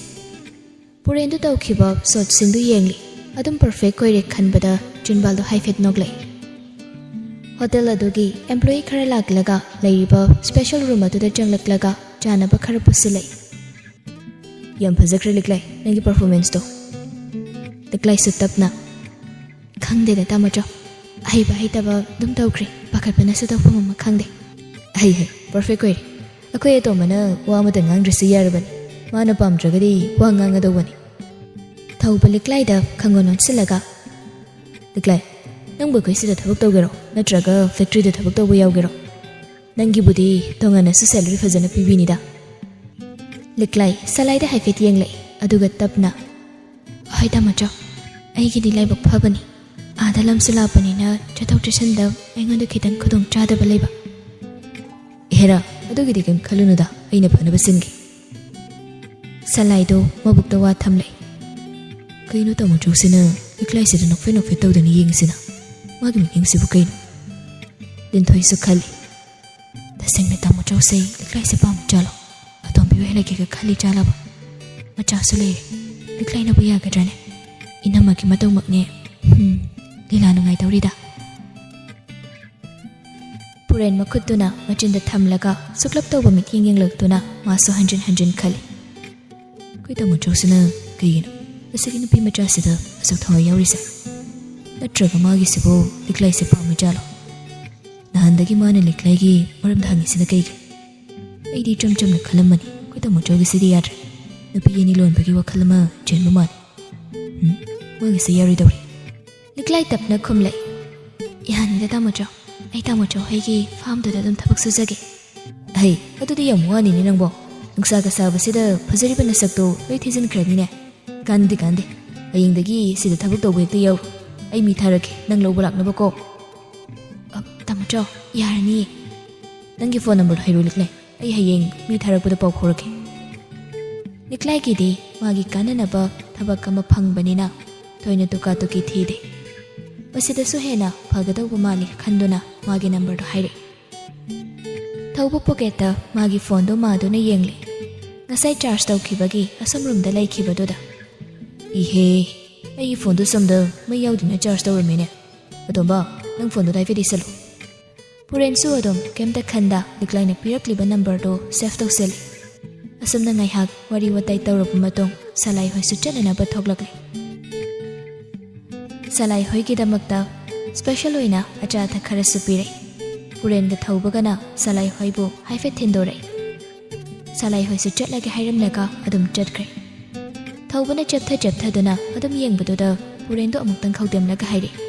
ꯄꯨꯔꯦꯟꯗꯨ ꯇꯧꯈꯤꯕ ꯁꯣꯠꯁꯤꯡꯗꯨ ꯌꯦꯡꯂꯤ꯫ ꯑꯗꯨꯝ ꯄꯔꯐꯦꯛ ꯑꯣꯏꯔꯦ ꯈꯟꯕꯗ ꯆꯤꯟꯕꯥꯜꯗꯨ ꯍꯥꯏꯐꯦꯠ ꯅꯣꯛꯂꯛꯏ꯫ ꯍꯣꯇꯦꯜ ꯑꯗꯨꯒꯤ ꯑꯦꯝꯄ꯭ꯂꯣꯌꯤ ꯈꯔ ꯂꯥꯛꯂꯒ ꯂꯩꯔꯤꯕ ꯁ꯭ꯄꯦꯁꯦꯜ ꯔꯨꯝ ꯑꯗꯨꯗ ꯆꯪꯂꯛꯂꯒ ꯆꯥꯅꯕ ꯈꯔ ꯄꯨꯁꯤꯜꯂꯛꯏ꯫ "ꯌꯥꯝ ꯐꯖꯈ꯭ꯔꯦ ꯂꯤꯛꯂꯥꯏ, ꯅꯪꯒꯤ ꯄꯔꯐꯣꯔꯃꯦꯟꯁꯇꯣ"꯫ ꯂꯤꯛꯂꯥꯏꯁꯨ ꯇꯞꯅ, "ꯈꯪꯗꯦꯗ ꯇꯥꯃꯣꯆꯧ, ꯑꯍꯩꯕ ꯍꯩꯇꯕ ꯑꯗꯨꯝ ꯇꯧꯈ꯭ꯔꯦ, ꯄꯥꯈꯠꯄꯅꯁꯨ ꯇꯧꯐꯝ ꯑꯃ ꯈꯪꯗꯦ"꯫ "ꯍꯩ ꯍꯩ, ꯄꯔꯐꯦꯛ ꯑꯣꯏꯔꯦ꯫ ꯑꯩꯈꯣꯏ ꯑꯇꯣꯝꯕꯅ ꯋꯥ ꯑꯃꯇ ꯉꯥꯡꯗ꯭ꯔꯁꯨ ꯌꯥꯔꯕꯅꯤ, ꯃꯥꯅ ꯄꯥꯝꯗ꯭ꯔꯒꯗꯤ ꯋꯥ ꯉꯥꯡꯒꯗꯧꯕꯅꯤ"꯫ ꯊꯧꯕ ꯂꯤꯛꯂꯥꯏꯗ ꯈꯪꯒꯣꯟ ꯑꯣꯟꯁꯤꯜꯂꯒ, "ꯂꯤꯛꯂꯥꯏ, ꯅꯪꯕꯨ ꯑꯩꯈꯣꯏ ꯁꯤꯗ ꯊꯕꯛ ꯇꯧꯒꯦꯔꯣ, ꯅꯠꯇ꯭ꯔꯒ ꯐꯦꯛꯇ꯭ꯔꯤꯗ ꯊꯕꯛ ꯇꯧꯕ ꯌꯥꯎꯒꯦꯔꯣ? ꯅꯪꯒꯤꯕꯨꯗꯤ ꯇꯣꯉꯥꯟꯅꯁꯨ ꯁꯦꯂꯔꯤ ꯐꯖꯅ ꯄꯤꯕꯤꯅꯤꯗ"꯫ ꯂꯤꯛꯂꯥꯏ ꯁꯂꯥꯏꯗ ꯍꯥꯏꯐꯦꯠ ꯌꯦꯡꯂꯛꯏ, ꯑꯗꯨꯒ ꯇꯞꯅ, "ꯍꯣꯏ ꯇꯥꯃꯣꯆꯧ, ꯑꯩꯒꯤꯗꯤ ꯂꯥꯏꯕꯛ ꯐꯕꯅꯤ, ꯑꯥꯗ ꯂꯝꯁꯨ ꯂꯥꯞꯄꯅꯤꯅ ꯆꯠꯊꯣꯛ ꯆꯠꯁꯤꯟꯗ ꯑꯩꯉꯣꯟꯗ ꯈꯤꯇꯪ ꯈꯨꯗꯣꯡ ꯆꯥꯗꯕ ꯂꯩꯕ"꯫ "ꯍꯦꯔꯥ, ꯑꯗꯨꯒꯤꯗꯤ ꯀꯩꯝ ꯈꯜꯂꯨꯅꯨꯗ, ꯑꯩꯅ ꯐꯅꯕ ꯁꯤꯟꯒꯦ"꯫ ꯁꯂꯥꯏꯗꯣ ꯃꯕꯨꯛꯇ ꯋꯥ ꯊꯝꯂꯦ꯫ "ꯀꯩꯅꯣ ꯇꯥꯃꯣꯆꯧꯁꯤꯅ ꯂꯤꯛꯂꯥꯏꯁꯤꯗ ꯅꯣꯛꯐꯦꯠ ꯅꯣꯛꯐꯦꯠ ꯇꯧꯗꯅ ꯌꯦꯡꯉꯤꯁꯤꯅ? ꯃꯥꯒꯤ ꯃꯤꯠꯌꯦꯡꯁꯤꯕꯨ ꯀꯩꯅꯣ?" ꯂꯤꯟꯊꯣꯏꯁꯨ ꯈꯜꯂꯤ, "ꯇꯁꯦꯡꯅ ꯇꯥꯃꯣꯆꯧꯁꯦ ꯂꯤꯛꯂꯥꯏꯁꯦ ꯄꯥꯝꯃꯤ ꯖꯥꯠꯂꯣ? ꯑꯇꯣꯝꯕꯤ ꯑꯣꯏꯍꯜꯂꯒꯦꯒ ꯈꯜꯂꯤ ꯖꯥꯠꯂꯕ? ꯃꯆꯥꯁꯨ ꯂꯩꯔꯦ, ꯂꯤꯛꯂꯥꯏꯅꯕꯨ ꯌꯥꯒꯗ꯭ꯔꯥꯅꯦ? ꯏꯅꯝꯃꯒꯤ ꯃꯇꯧꯃꯛꯅꯦ꯫ ꯍꯨꯝ, ꯂꯤꯂꯥ ꯅꯨꯡꯉꯥꯏꯗꯧꯔꯤꯗ"꯫ ꯄꯨꯔꯦꯟ ꯃꯈꯨꯠꯇꯨꯅ ꯃꯆꯤꯟꯗ ꯊꯝꯂꯒ ꯁꯨꯛꯂꯞ ꯇꯧꯕ ꯃꯤꯠꯌꯦꯡ ꯌꯦꯡꯂꯛꯇꯨꯅ ꯃꯥꯁꯨ ꯍꯟꯖꯤꯟ ꯍꯟꯖꯤꯟ ꯈꯜꯂꯤ꯫ "ꯑꯩꯈꯣꯏ ꯇꯥꯃꯣꯆꯧꯁꯤꯅ ꯀꯩꯒꯤꯅꯣ ꯑꯁꯤꯒꯤ ꯅꯨꯄꯤ ꯃꯆꯥꯁꯤꯗ ꯑꯁꯨꯛ ꯊꯋꯥꯏ ꯌꯥꯎꯔꯤꯁꯦ? ꯅꯠꯇ꯭ꯔꯒ ꯃꯥꯒꯤꯁꯤꯕꯨ ꯂꯤꯛꯂꯥꯏꯁꯦ ꯄꯥꯝꯃꯤ ꯖꯥꯠꯂꯣ? ꯅꯍꯥꯟꯗꯒꯤ ꯃꯥꯅ ꯂꯤꯛꯂꯥꯏꯒꯤ ꯃꯔꯝꯗ ꯍꯪꯉꯤꯁꯤꯅ ꯀꯩꯒꯤ? ꯑꯩꯗꯤ ꯏꯆꯝ ꯆꯝꯅ ꯈꯜꯂꯝꯕꯅꯤ꯫ ꯑꯩꯈꯣꯏ ꯇꯥꯃꯣꯆꯧꯒꯤꯁꯤꯗꯤ ꯌꯥꯗ꯭ꯔꯦ꯫ ꯅꯨꯄꯤ ꯑꯅꯤ ꯂꯣꯟꯕꯒꯤ ꯋꯥꯈꯜ ꯑꯃ ꯆꯦꯟꯕ ꯃꯥꯜꯂꯤ꯫ ꯎꯝ, ꯃꯥꯒꯤꯁꯦ ꯌꯥꯔꯣꯏꯗꯧꯔꯤ"꯫ ꯂꯤꯛꯂꯥꯏ ꯇꯞꯅ ꯈꯨꯝꯂꯛꯏ, "ꯌꯥꯅꯤꯗ ꯇꯥꯃꯣꯆꯧ, ꯑꯩ ꯇꯥꯃꯣꯆꯧ ꯍꯣꯏꯒꯤ ꯐꯥꯝꯗꯨꯗ ꯑꯗꯨꯝ ꯊꯕꯛ ꯁꯨꯖꯒꯦ"꯫ "ꯍꯩ, ꯑꯗꯨꯗꯤ ꯌꯥꯝ ꯋꯥꯅꯤꯅꯦ ꯅꯪꯕꯣ꯫ ꯅꯨꯡꯁꯥꯒ ꯁꯥꯕꯁꯤꯗ ꯐꯖꯔꯤꯕ ꯅꯁꯛꯇꯣ ꯂꯣꯏ ꯊꯤꯖꯤꯟꯈ꯭ꯔꯅꯤꯅꯦ꯫ ꯀꯥꯟꯗꯤ ꯀꯥꯟꯗꯦ꯫ ꯍꯌꯦꯡꯗꯒꯤ ꯁꯤꯗ ꯊꯕꯛ ꯇꯧꯕ ꯍꯦꯛꯇ ꯌꯥꯎꯔꯣ꯫ ꯑꯩ ꯃꯤ ꯊꯥꯔꯛꯀꯦ, ꯅꯪ ꯂꯧꯕ ꯂꯥꯛꯅꯕꯀꯣ"꯫ "ꯑ, ꯇꯥꯃꯣꯆꯧ, ꯌꯥꯔꯅꯤꯌꯦ"꯫ "ꯅꯪꯒꯤ ꯐꯣꯟ ꯅꯝꯕꯔꯗꯣ ꯍꯥꯏꯔꯣ ꯂꯤꯛꯂꯥꯏ, ꯑꯩ ꯍꯌꯦꯡ ꯃꯤ ꯊꯥꯔꯛꯄꯗ ꯄꯥꯎ ꯐꯥꯎꯔꯛꯀꯦ"꯫ ꯂꯤꯛꯂꯥꯏꯒꯤꯗꯤ ꯃꯥꯒꯤ ꯀꯥꯟꯅꯅꯕ ꯊꯕꯛ ꯑꯃ ꯐꯪꯕꯅꯤꯅ ꯊꯣꯏꯅ ꯇꯨꯀꯥ ꯇꯨꯀꯤ ꯊꯤꯗꯦ꯫ ꯃꯁꯤꯗꯁꯨ ꯍꯦꯟꯅ ꯐꯒꯗꯧꯕ ꯃꯥꯜꯂꯤ ꯈꯟꯗꯨꯅ ꯃꯥꯒꯤ ꯅꯝꯕꯔꯗꯣ ꯍꯥꯏꯔꯛꯏ꯫ ꯊꯧꯕ ꯄꯣꯀꯦꯠꯇ ꯃꯥꯒꯤ ꯐꯣꯟꯗꯣ ꯃꯥꯗꯨꯅ ꯌꯦꯡꯂꯤ꯫ ꯉꯁꯥꯏ ꯆꯥꯔꯖ ꯇꯧꯈꯤꯕꯒꯤ ꯑꯁꯣꯝ ꯔꯨꯝꯗ ꯂꯩꯈꯤꯕꯗꯨꯗ꯫ "ꯏꯍꯦ, ꯑꯩꯒꯤ ꯐꯣꯟꯗꯣ ꯁꯣꯝꯗ ꯃꯩ ꯌꯥꯎꯗꯅ ꯆꯥꯔꯖ ꯇꯧꯔꯝꯃꯤꯅꯦ꯫ ꯑꯇꯣꯝꯕ, ꯅꯪ ꯐꯣꯟꯗꯨꯗ ꯍꯥꯏꯐꯦꯠ ꯏꯁꯜꯂꯨ꯫" ꯄꯨꯔꯦꯟꯁꯨ ꯑꯗꯨꯝ ꯀꯩꯝꯇ ꯈꯟꯗ ꯂꯤꯛꯂꯥꯏꯅ ꯄꯤꯔꯛꯂꯤꯕ ꯅꯝꯕꯔꯗꯣ ꯁꯦꯚ ꯇꯧꯁꯜꯂꯤ꯫ ꯑꯁꯨꯝꯅ ꯉꯥꯏꯍꯥꯛ ꯋꯥꯔꯤ ꯋꯥꯇꯥꯏ ꯇꯧꯔꯕ ꯃꯇꯨꯡ ꯁꯂꯥꯏ ꯍꯣꯏꯁꯨ ꯆꯠꯅꯅꯕ ꯊꯣꯛꯂꯛꯂꯤ꯫ ꯁꯂꯥꯏ ꯍꯣꯏꯒꯤꯗꯃꯛꯇ ꯁ꯭ꯄꯦꯁꯦꯜ ꯑꯣꯏꯅ ꯑꯆꯥ ꯑꯊꯛ ꯈꯔꯁꯨ ꯄꯤꯔꯛꯏ꯫ ꯄꯨꯔꯦꯟꯒ ꯊꯧꯕꯒꯅ ꯁꯂꯥꯏ ꯍꯣꯏꯕꯨ ꯍꯥꯏꯐꯦꯠ ꯊꯤꯟꯗꯣꯔꯛꯏ꯫ ꯁꯂꯥꯏ ꯍꯣꯏꯁꯨ ꯆꯠꯂꯒꯦ ꯍꯥꯏꯔꯝꯂꯒ ꯑꯗꯨꯝ ꯆꯠꯈ꯭ꯔꯦ꯫ ꯊꯧꯕꯅ ꯆꯦꯞꯊ ꯆꯦꯞꯊꯗꯨꯅ ꯑꯗꯨꯝ ꯌꯦꯡꯕꯗꯨꯗ ꯄꯨꯔꯦꯟꯗꯣ ꯑꯃꯨꯛꯇꯪ ꯈꯧꯗꯦꯝꯂꯒ ꯍꯥꯏꯔꯛꯏ꯫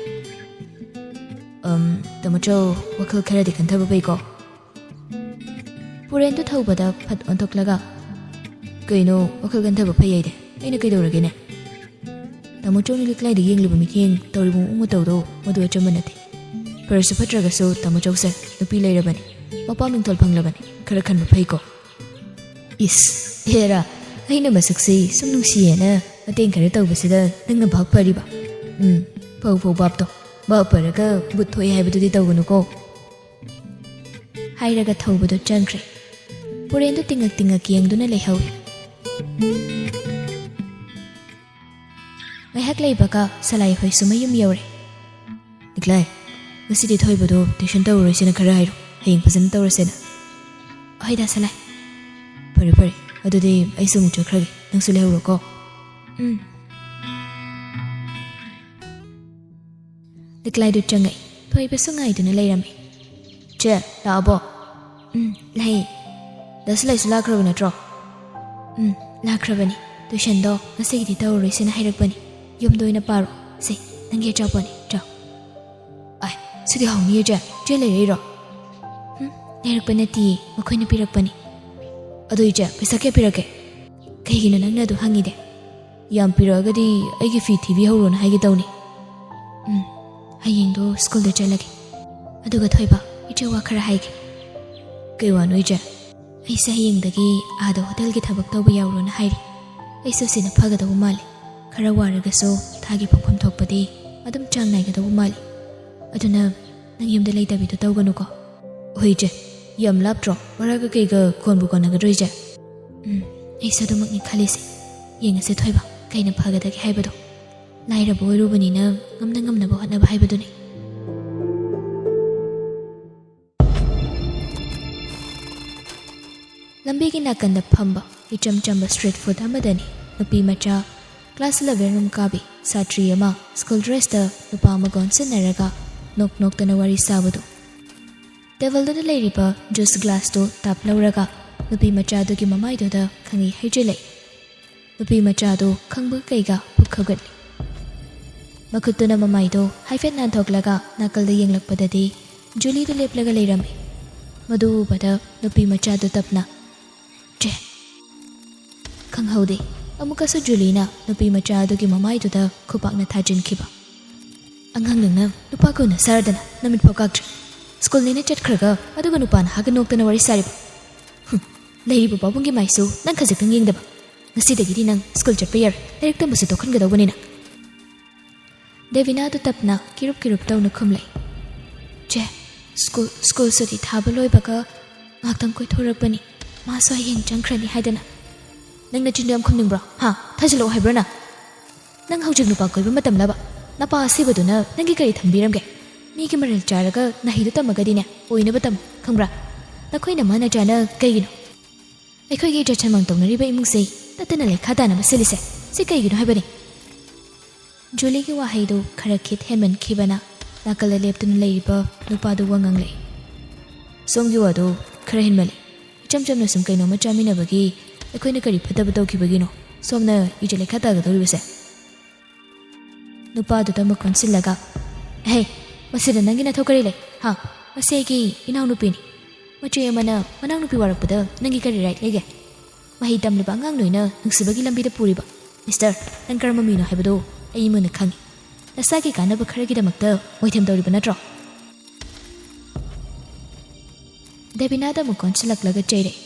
"ꯑꯝ, ꯇꯥꯃꯣꯆꯧ, ꯋꯥꯈꯜ ꯈꯔꯗꯤ ꯈꯟꯊꯕ ꯐꯩꯀꯣ?" ꯄꯨꯔꯦꯟꯗꯨ ꯊꯧꯕꯗ ꯐꯠ ꯑꯣꯟꯊꯣꯛꯂꯒ, "ꯀꯩꯅꯣ ꯋꯥꯈꯜ ꯈꯟꯊꯕ ꯐꯩ ꯍꯥꯏꯗꯤ? ꯑꯩꯅ ꯀꯩꯗꯧꯔꯒꯦꯅꯦ?" ꯇꯥꯃꯣꯆꯧꯅ ꯂꯤꯛꯂꯥꯏꯗ ꯌꯦꯡꯂꯤꯕ ꯃꯤꯠꯌꯦꯡ, ꯇꯧꯔꯤꯕ ꯃꯑꯣꯡ ꯃꯇꯧꯗꯣ ꯃꯗꯨ ꯑꯆꯝꯕ ꯅꯠꯇꯦ꯫ ꯐꯔꯁꯨ ꯐꯠꯇ꯭ꯔꯒꯁꯨ ꯇꯥꯃꯣꯆꯧꯁꯦ ꯅꯨꯄꯤ ꯂꯩꯔꯕꯅꯤ, ꯃꯄꯥ ꯃꯤꯡꯊꯣꯜ ꯐꯪꯂꯕꯅꯤ, ꯈꯔ ꯈꯟꯕ ꯐꯩꯀꯣ꯫ ꯏꯁ, ꯍꯦꯔꯥ, ꯑꯩꯅ ꯃꯁꯛꯁꯤ ꯁꯨꯝ ꯅꯨꯡꯁꯤꯌꯦꯅ ꯃꯇꯦꯡ ꯈꯔ ꯇꯧꯕꯁꯤꯗ ꯅꯪꯅ ꯚꯥꯞ ꯐꯔꯤꯕ? ꯎꯝ, ꯐꯧ ꯐꯧ ꯚꯥꯞꯇꯣ꯫ ꯚꯥꯞ ꯐꯔꯒ ꯕꯨꯠ ꯊꯣꯛꯑꯦ ꯍꯥꯏꯕꯗꯨꯗꯤ ꯇꯧꯒꯅꯨꯀꯣ꯫ ꯍꯥꯏꯔꯒ ꯊꯧꯕꯗꯨ ꯆꯪꯈ꯭ꯔꯦ꯫ ꯄꯨꯔꯦꯟꯗꯨ ꯇꯤꯡꯉꯛ ꯇꯤꯡꯉꯛ ꯌꯦꯡꯗꯨꯅ ꯂꯩꯍꯧꯏ꯫ ꯉꯥꯏꯍꯥꯛ ꯂꯩꯕꯒ ꯁꯂꯥꯏ ꯍꯣꯏꯁꯨ ꯃꯌꯨꯝ ꯌꯧꯔꯦ꯫ "ꯂꯤꯛꯂꯥꯏ, ꯉꯁꯤꯗꯤ ꯊꯣꯏꯕꯗꯣ ꯇ꯭ꯌꯨꯁꯟ ꯇꯧꯔꯔꯣꯏꯁꯦꯅ ꯈꯔ ꯍꯥꯏꯔꯣ, ꯍꯌꯦꯡ ꯐꯖꯅ ꯇꯧꯔꯁꯦꯅ꯫" "ꯍꯣꯏꯗ ꯁꯂꯥꯏ꯫" "ꯐꯔꯦ ꯐꯔꯦ, ꯑꯗꯨꯗꯤ ꯑꯩꯁꯨ ꯑꯃꯨꯛ ꯆꯠꯈ꯭ꯔꯒꯦ, ꯅꯪꯁꯨ ꯂꯩꯍꯧꯔꯣꯀꯣ꯫" "ꯎꯝ꯫" ꯂꯤꯛꯂꯥꯏꯗꯨ ꯆꯪꯉꯛꯏ꯫ ꯊꯣꯏꯕꯁꯨ ꯉꯥꯏꯗꯨꯅ ꯂꯩꯔꯝꯃꯤ꯫ "ꯆꯦ, ꯂꯥꯛꯑꯕꯣ?" "ꯎꯝ, ꯂꯩ꯫" "ꯗꯥ ꯁꯂꯥꯏꯁꯨ ꯂꯥꯛꯈ꯭ꯔꯕ ꯅꯠꯇ꯭ꯔꯣ?" "ꯎꯝ, ꯂꯥꯛꯈ꯭ꯔꯕꯅꯤ꯫ ꯇ꯭ꯌꯨꯁꯟꯗꯣ ꯉꯁꯤꯒꯤꯗꯤ ꯇꯧꯔꯔꯣꯏꯁꯦꯅ ꯍꯥꯏꯔꯛꯄꯅꯤ꯫ ꯌꯨꯝꯗ ꯑꯣꯏꯅ ꯄꯥꯔꯣ꯫ ꯁꯦ, ꯅꯪꯒꯤ ꯑꯆꯥꯄꯣꯠꯅꯤ, ꯆꯥꯎ꯫" "ꯑꯥꯏ, ꯁꯤꯗꯤ ꯍꯥꯎꯅꯤꯌꯦ ꯆꯦ꯫ ꯆꯦ ꯂꯩꯔꯛꯏꯔꯣ?" "ꯎꯝ, ꯂꯩꯔꯛꯄ ꯅꯠꯇꯤꯌꯦ, ꯃꯈꯣꯏꯅ ꯄꯤꯔꯛꯄꯅꯤ꯫" "ꯑꯗꯨ ꯏꯆꯦ, ꯄꯩꯁꯥ ꯀꯌꯥ ꯄꯤꯔꯛꯀꯦ?" "ꯀꯩꯒꯤꯅꯣ ꯅꯪꯅ ꯑꯗꯨ ꯍꯪꯉꯤꯗꯦ?" "ꯌꯥꯝ ꯄꯤꯔꯛꯑꯒꯗꯤ ꯑꯩꯒꯤ ꯐꯤ ꯊꯤꯕꯤꯍꯧꯔꯣꯅ ꯍꯥꯏꯒꯦ ꯇꯧꯅꯤ꯫" "ꯎꯝ, ꯍꯌꯦꯡꯗꯣ ꯁ꯭ꯀꯨꯜꯗ ꯆꯠꯂꯒꯦ꯫ ꯑꯗꯨꯒ ꯊꯣꯏꯕ, ꯏꯆꯦ ꯋꯥ ꯈꯔ ꯍꯥꯏꯒꯦ꯫" "ꯀꯩ ꯋꯥꯅꯣ ꯏꯆꯦ?" ꯑꯩꯁꯦ ꯍꯌꯦꯡꯗꯒꯤ ꯑꯥꯗ ꯍꯣꯇꯦꯜꯒꯤ ꯊꯕꯛ ꯇꯧꯕ ꯌꯥꯎꯔꯣꯅ ꯍꯥꯏꯔꯤ꯫ ꯑꯩꯁꯨ ꯁꯤꯅ ꯐꯒꯗꯧꯕ ꯃꯥꯜꯂꯤ꯫ ꯈꯔ ꯋꯥꯔꯒꯁꯨ ꯊꯥꯒꯤ ꯐꯪꯐꯝ ꯊꯣꯛꯄꯗꯤ ꯑꯗꯨꯝ ꯆꯥꯡ ꯅꯥꯏꯒꯗꯧꯕ ꯃꯥꯜꯂꯤ꯫ ꯑꯗꯨꯅ ꯅꯪ ꯌꯨꯝꯗ ꯂꯩꯇꯕꯤꯗꯣ ꯇꯧꯒꯅꯨꯀꯣ꯫ ꯍꯣꯏ ꯏꯆꯦ, ꯌꯥꯝ ꯂꯥꯞꯇ꯭ꯔꯣ? ꯚꯔꯥꯒ ꯀꯩꯒ ꯀꯣꯟꯕꯨ ꯀꯣꯟꯅꯒꯗ꯭ꯔꯣ ꯏꯆꯦ? ꯎꯝ, ꯑꯩꯁꯨ ꯑꯗꯨꯃꯛꯅꯤ ꯈꯜꯂꯤꯁꯦ꯫ ꯌꯦꯡꯉꯁꯦ ꯊꯣꯏꯕ, ꯀꯩꯅ ꯐꯒꯗꯒꯦ ꯍꯥꯏꯕꯗꯣ꯫ ꯂꯥꯏꯔꯕ ꯑꯣꯏꯔꯨꯕꯅꯤꯅ ꯉꯝꯅ ꯉꯝꯅꯕ ꯍꯣꯠꯅꯕ ꯍꯥꯏꯕꯗꯨꯅꯤ꯫ ꯂꯝꯕꯤꯒꯤ ꯅꯥꯀꯟꯗ ꯐꯝꯕ ꯏꯆꯝ ꯆꯝꯕ ꯁ꯭ꯇ꯭ꯔꯤꯠ ꯐꯨꯗ ꯑꯃꯗꯅꯤ ꯅꯨꯄꯤ ꯃꯆꯥ ꯀ꯭ꯂꯥꯁ ꯏꯂꯦꯚꯦꯟ ꯔꯨꯝ ꯀꯥꯕꯤ ꯁꯥꯇ꯭ꯔꯤ ꯑꯃ ꯁ꯭ꯀꯨꯜ ꯗ꯭ꯔꯦꯁꯇ ꯅꯨꯄꯥ ꯑꯃꯒ ꯑꯣꯟꯁꯤꯟꯅꯔꯒ ꯅꯣꯛ ꯅꯣꯛꯇꯅ ꯋꯥꯔꯤ ꯁꯥꯕꯗꯨ꯫ ꯇꯦꯕꯜꯗꯨꯗ ꯂꯩꯔꯤꯕ ꯖꯨꯁ ꯒ꯭ꯂꯥꯁꯇꯨ ꯇꯞ ꯂꯧꯔꯒ ꯅꯨꯄꯤ ꯃꯆꯥꯗꯨꯒꯤ ꯃꯃꯥꯏꯗꯨꯗ ꯈꯪꯍꯩ ꯍꯩꯖꯤꯜꯂꯦ꯫ ꯅꯨꯄꯤ ꯃꯆꯥꯗꯨ ꯈꯪꯕ ꯀꯩꯒ ꯄꯨꯛ ꯈꯧꯒꯠꯂꯤ꯫ ꯃꯈꯨꯠꯇꯨꯅ ꯃꯃꯥꯏꯗꯨ ꯍꯥꯏꯐꯦꯠ ꯅꯥꯟꯊꯣꯛꯂꯒ ꯅꯥꯀꯜꯗ ꯌꯦꯡꯂꯛꯄꯗꯗꯤ ꯖꯨꯂꯤꯗꯨ ꯂꯦꯞꯂꯒ ꯂꯩꯔꯝꯃꯤ꯫ ꯃꯗꯨ ꯎꯕꯗ ꯅꯨꯄꯤ ꯃꯆꯥꯗꯨ ꯇꯞꯅ, "ꯆꯦ!" ꯈꯪꯍꯧꯗꯦ꯫ ꯑꯃꯨꯛꯀꯁꯨ ꯖꯨꯂꯤꯅ ꯅꯨꯄꯤ ꯃꯆꯥ ꯑꯗꯨꯒꯤ ꯃꯃꯥꯏꯗꯨꯗ ꯈꯨꯄꯥꯛꯅ ꯊꯥꯖꯤꯟꯈꯤꯕ꯫ "ꯑꯉꯥꯡ ꯅꯪꯅ ꯅꯨꯄꯥ ꯀꯧꯅ ꯁꯥꯔꯗꯅ ꯅꯃꯤꯠ ꯐꯥꯎ ꯀꯥꯛꯇ꯭ꯔꯤ꯫ ꯁ꯭ꯀꯨꯜꯅꯦꯅ ꯆꯠꯈ꯭ꯔꯒ ꯑꯗꯨꯒ ꯅꯨꯄꯥ ꯅꯍꯥꯒ ꯅꯣꯛꯇꯅ ꯋꯥꯔꯤ ꯁꯥꯔꯤꯕ꯫ ꯍꯨꯝ, ꯂꯩꯔꯤꯕ ꯄꯥꯕꯨꯡꯒꯤ ꯃꯥꯏꯁꯨ ꯅꯪ ꯈꯖꯤꯛꯇꯪ ꯌꯦꯡꯗꯕ꯫ ꯉꯁꯤꯗꯒꯤꯗꯤ ꯅꯪ ꯁ꯭ꯀꯨꯜ ꯆꯠꯄ ꯌꯥꯔꯣꯏ, ꯂꯥꯏꯔꯤꯛ ꯇꯝꯕꯁꯨ ꯇꯣꯛꯍꯟꯒꯗꯧꯕꯅꯤꯅ꯫" ꯗꯦꯕꯤꯅꯥꯗꯨ ꯇꯞꯅ ꯀꯤꯔꯨꯞ ꯀꯤꯔꯨꯞ ꯇꯧꯅ ꯈꯨꯝꯂꯦ꯫ "ꯆꯦ, ꯁ꯭ꯀꯨꯜ, ꯁ꯭ꯀꯨꯜ ꯁꯨꯇꯤ ꯊꯥꯕ ꯂꯣꯏꯕꯒ ꯉꯥꯏꯍꯥꯛꯇꯪ ꯀꯣꯏꯊꯣꯔꯛꯄꯅꯤ꯫ ꯃꯥꯁꯨ ꯍꯌꯦꯡ ꯆꯪꯈ꯭ꯔꯅꯤ ꯍꯥꯏꯗꯅ꯫" "ꯅꯪ ꯅꯆꯤꯟꯗꯣ ꯌꯥꯝ ꯈꯨꯝꯅꯤꯡꯕ꯭ꯔꯣ? ꯍꯥ? ꯊꯥꯖꯤꯜꯂꯛꯑꯣ ꯍꯥꯏꯕ꯭ꯔꯣ ꯅꯪ? ꯅꯪ ꯍꯧꯖꯤꯛ ꯅꯨꯄꯥ ꯀꯣꯏꯕ ꯃꯇꯝꯂꯕ? ꯅꯄꯥ ꯑꯁꯤꯕꯗꯨꯅ ꯅꯪꯒꯤ ꯀꯔꯤ ꯊꯝꯕꯤꯔꯝꯒꯦ? ꯃꯤꯒꯤ ꯃꯔꯜ ꯆꯥꯔꯒ ꯅꯍꯩꯗꯨ ꯇꯝꯃꯒꯗꯤꯅꯦ, ꯑꯣꯏꯅꯕ ꯇꯝꯃꯨ, ꯈꯪꯕ꯭ꯔꯥ? ꯅꯈꯣꯏ ꯅꯃꯥ ꯅꯆꯥꯅ ꯀꯩꯒꯤꯅꯣ ꯑꯩꯈꯣꯏꯒꯤ ꯏꯖꯠ ꯁꯟꯃꯥꯟ ꯇꯧꯅꯔꯤꯕ ꯏꯃꯨꯡꯁꯦ ꯇꯠꯇꯅ ꯂꯩꯈꯥ ꯇꯥꯅꯕ ꯁꯤꯜꯂꯤꯁꯦ? ꯁꯤ ꯀꯩꯒꯤꯅꯣ ꯍꯥꯏꯕꯅꯤ?" ꯖꯨꯂꯤꯒꯤ ꯋꯥꯍꯩꯗꯨ ꯈꯔ ꯈꯤꯠ ꯍꯦꯟꯃꯟꯈꯤꯕꯅ ꯅꯥꯀꯜꯗ ꯂꯦꯞꯇꯨꯅ ꯂꯩꯔꯤꯕ ꯅꯨꯄꯥꯗꯨ ꯋꯥ ꯉꯥꯡꯂꯛꯏ꯫ "ꯁꯣꯝꯒꯤ ꯋꯥꯗꯨ ꯈꯔ ꯍꯦꯟꯃꯜꯂꯤ꯫ ꯏꯆꯝ ꯆꯝꯅ ꯁꯨꯝ ꯀꯩꯅꯣꯝꯃ ꯆꯥꯃꯤꯟꯅꯕꯒꯤ ꯑꯩꯈꯣꯏꯅ ꯀꯔꯤ ꯐꯠꯇꯕ ꯇꯧꯈꯤꯕꯒꯤꯅꯣ ꯁꯣꯝꯅ ꯏꯖꯠ ꯂꯩꯈꯥ ꯇꯥꯒꯗꯧꯔꯤꯕꯁꯦ?" ꯅꯨꯄꯥꯗꯨꯗ ꯑꯃꯨꯛ ꯀꯣꯟꯁꯤꯜꯂꯒ, "ꯑꯍꯦ, ꯃꯁꯤꯗ ꯅꯪꯒꯤ ꯅꯊꯧ ꯀꯔꯤ ꯂꯩ? ꯍꯥ? ꯃꯁꯤ ꯑꯩꯒꯤ ꯏꯅꯥꯎꯅꯨꯄꯤꯅꯤ꯫ ꯃꯆꯦ ꯑꯃꯅ ꯃꯅꯥꯎꯅꯨꯄꯤ ꯋꯥꯔꯛꯄꯗ ꯅꯪꯒꯤ ꯀꯔꯤ ꯔꯥꯏꯠ ꯂꯩꯒꯦ? ꯃꯍꯩ ꯇꯝꯂꯤꯕ ꯑꯉꯥꯡ ꯅꯣꯏꯅ ꯅꯨꯡꯁꯤꯕꯒꯤ ꯂꯝꯕꯤꯗ ꯄꯨꯔꯤꯕ꯫ ꯃꯤꯁꯇꯔ, ꯅꯪ ꯀꯔꯝꯕ ꯃꯤꯅꯣ ꯍꯥꯏꯕꯗꯨ ꯑꯩ ꯃꯨꯟꯅ ꯈꯪꯏ꯫ ꯅꯁꯥꯒꯤ ꯀꯥꯟꯅꯕ ꯈꯔꯒꯤꯗꯃꯛꯇ ꯃꯣꯏꯊꯦꯝ ꯇꯧꯔꯤꯕ ꯅꯠꯇ꯭ꯔꯣ?" ꯗꯦꯕꯤꯅꯥꯗ ꯑꯃꯨꯛ ꯀꯣꯟꯁꯤꯜꯂꯛꯂꯒ ꯆꯩꯔꯛꯏ꯫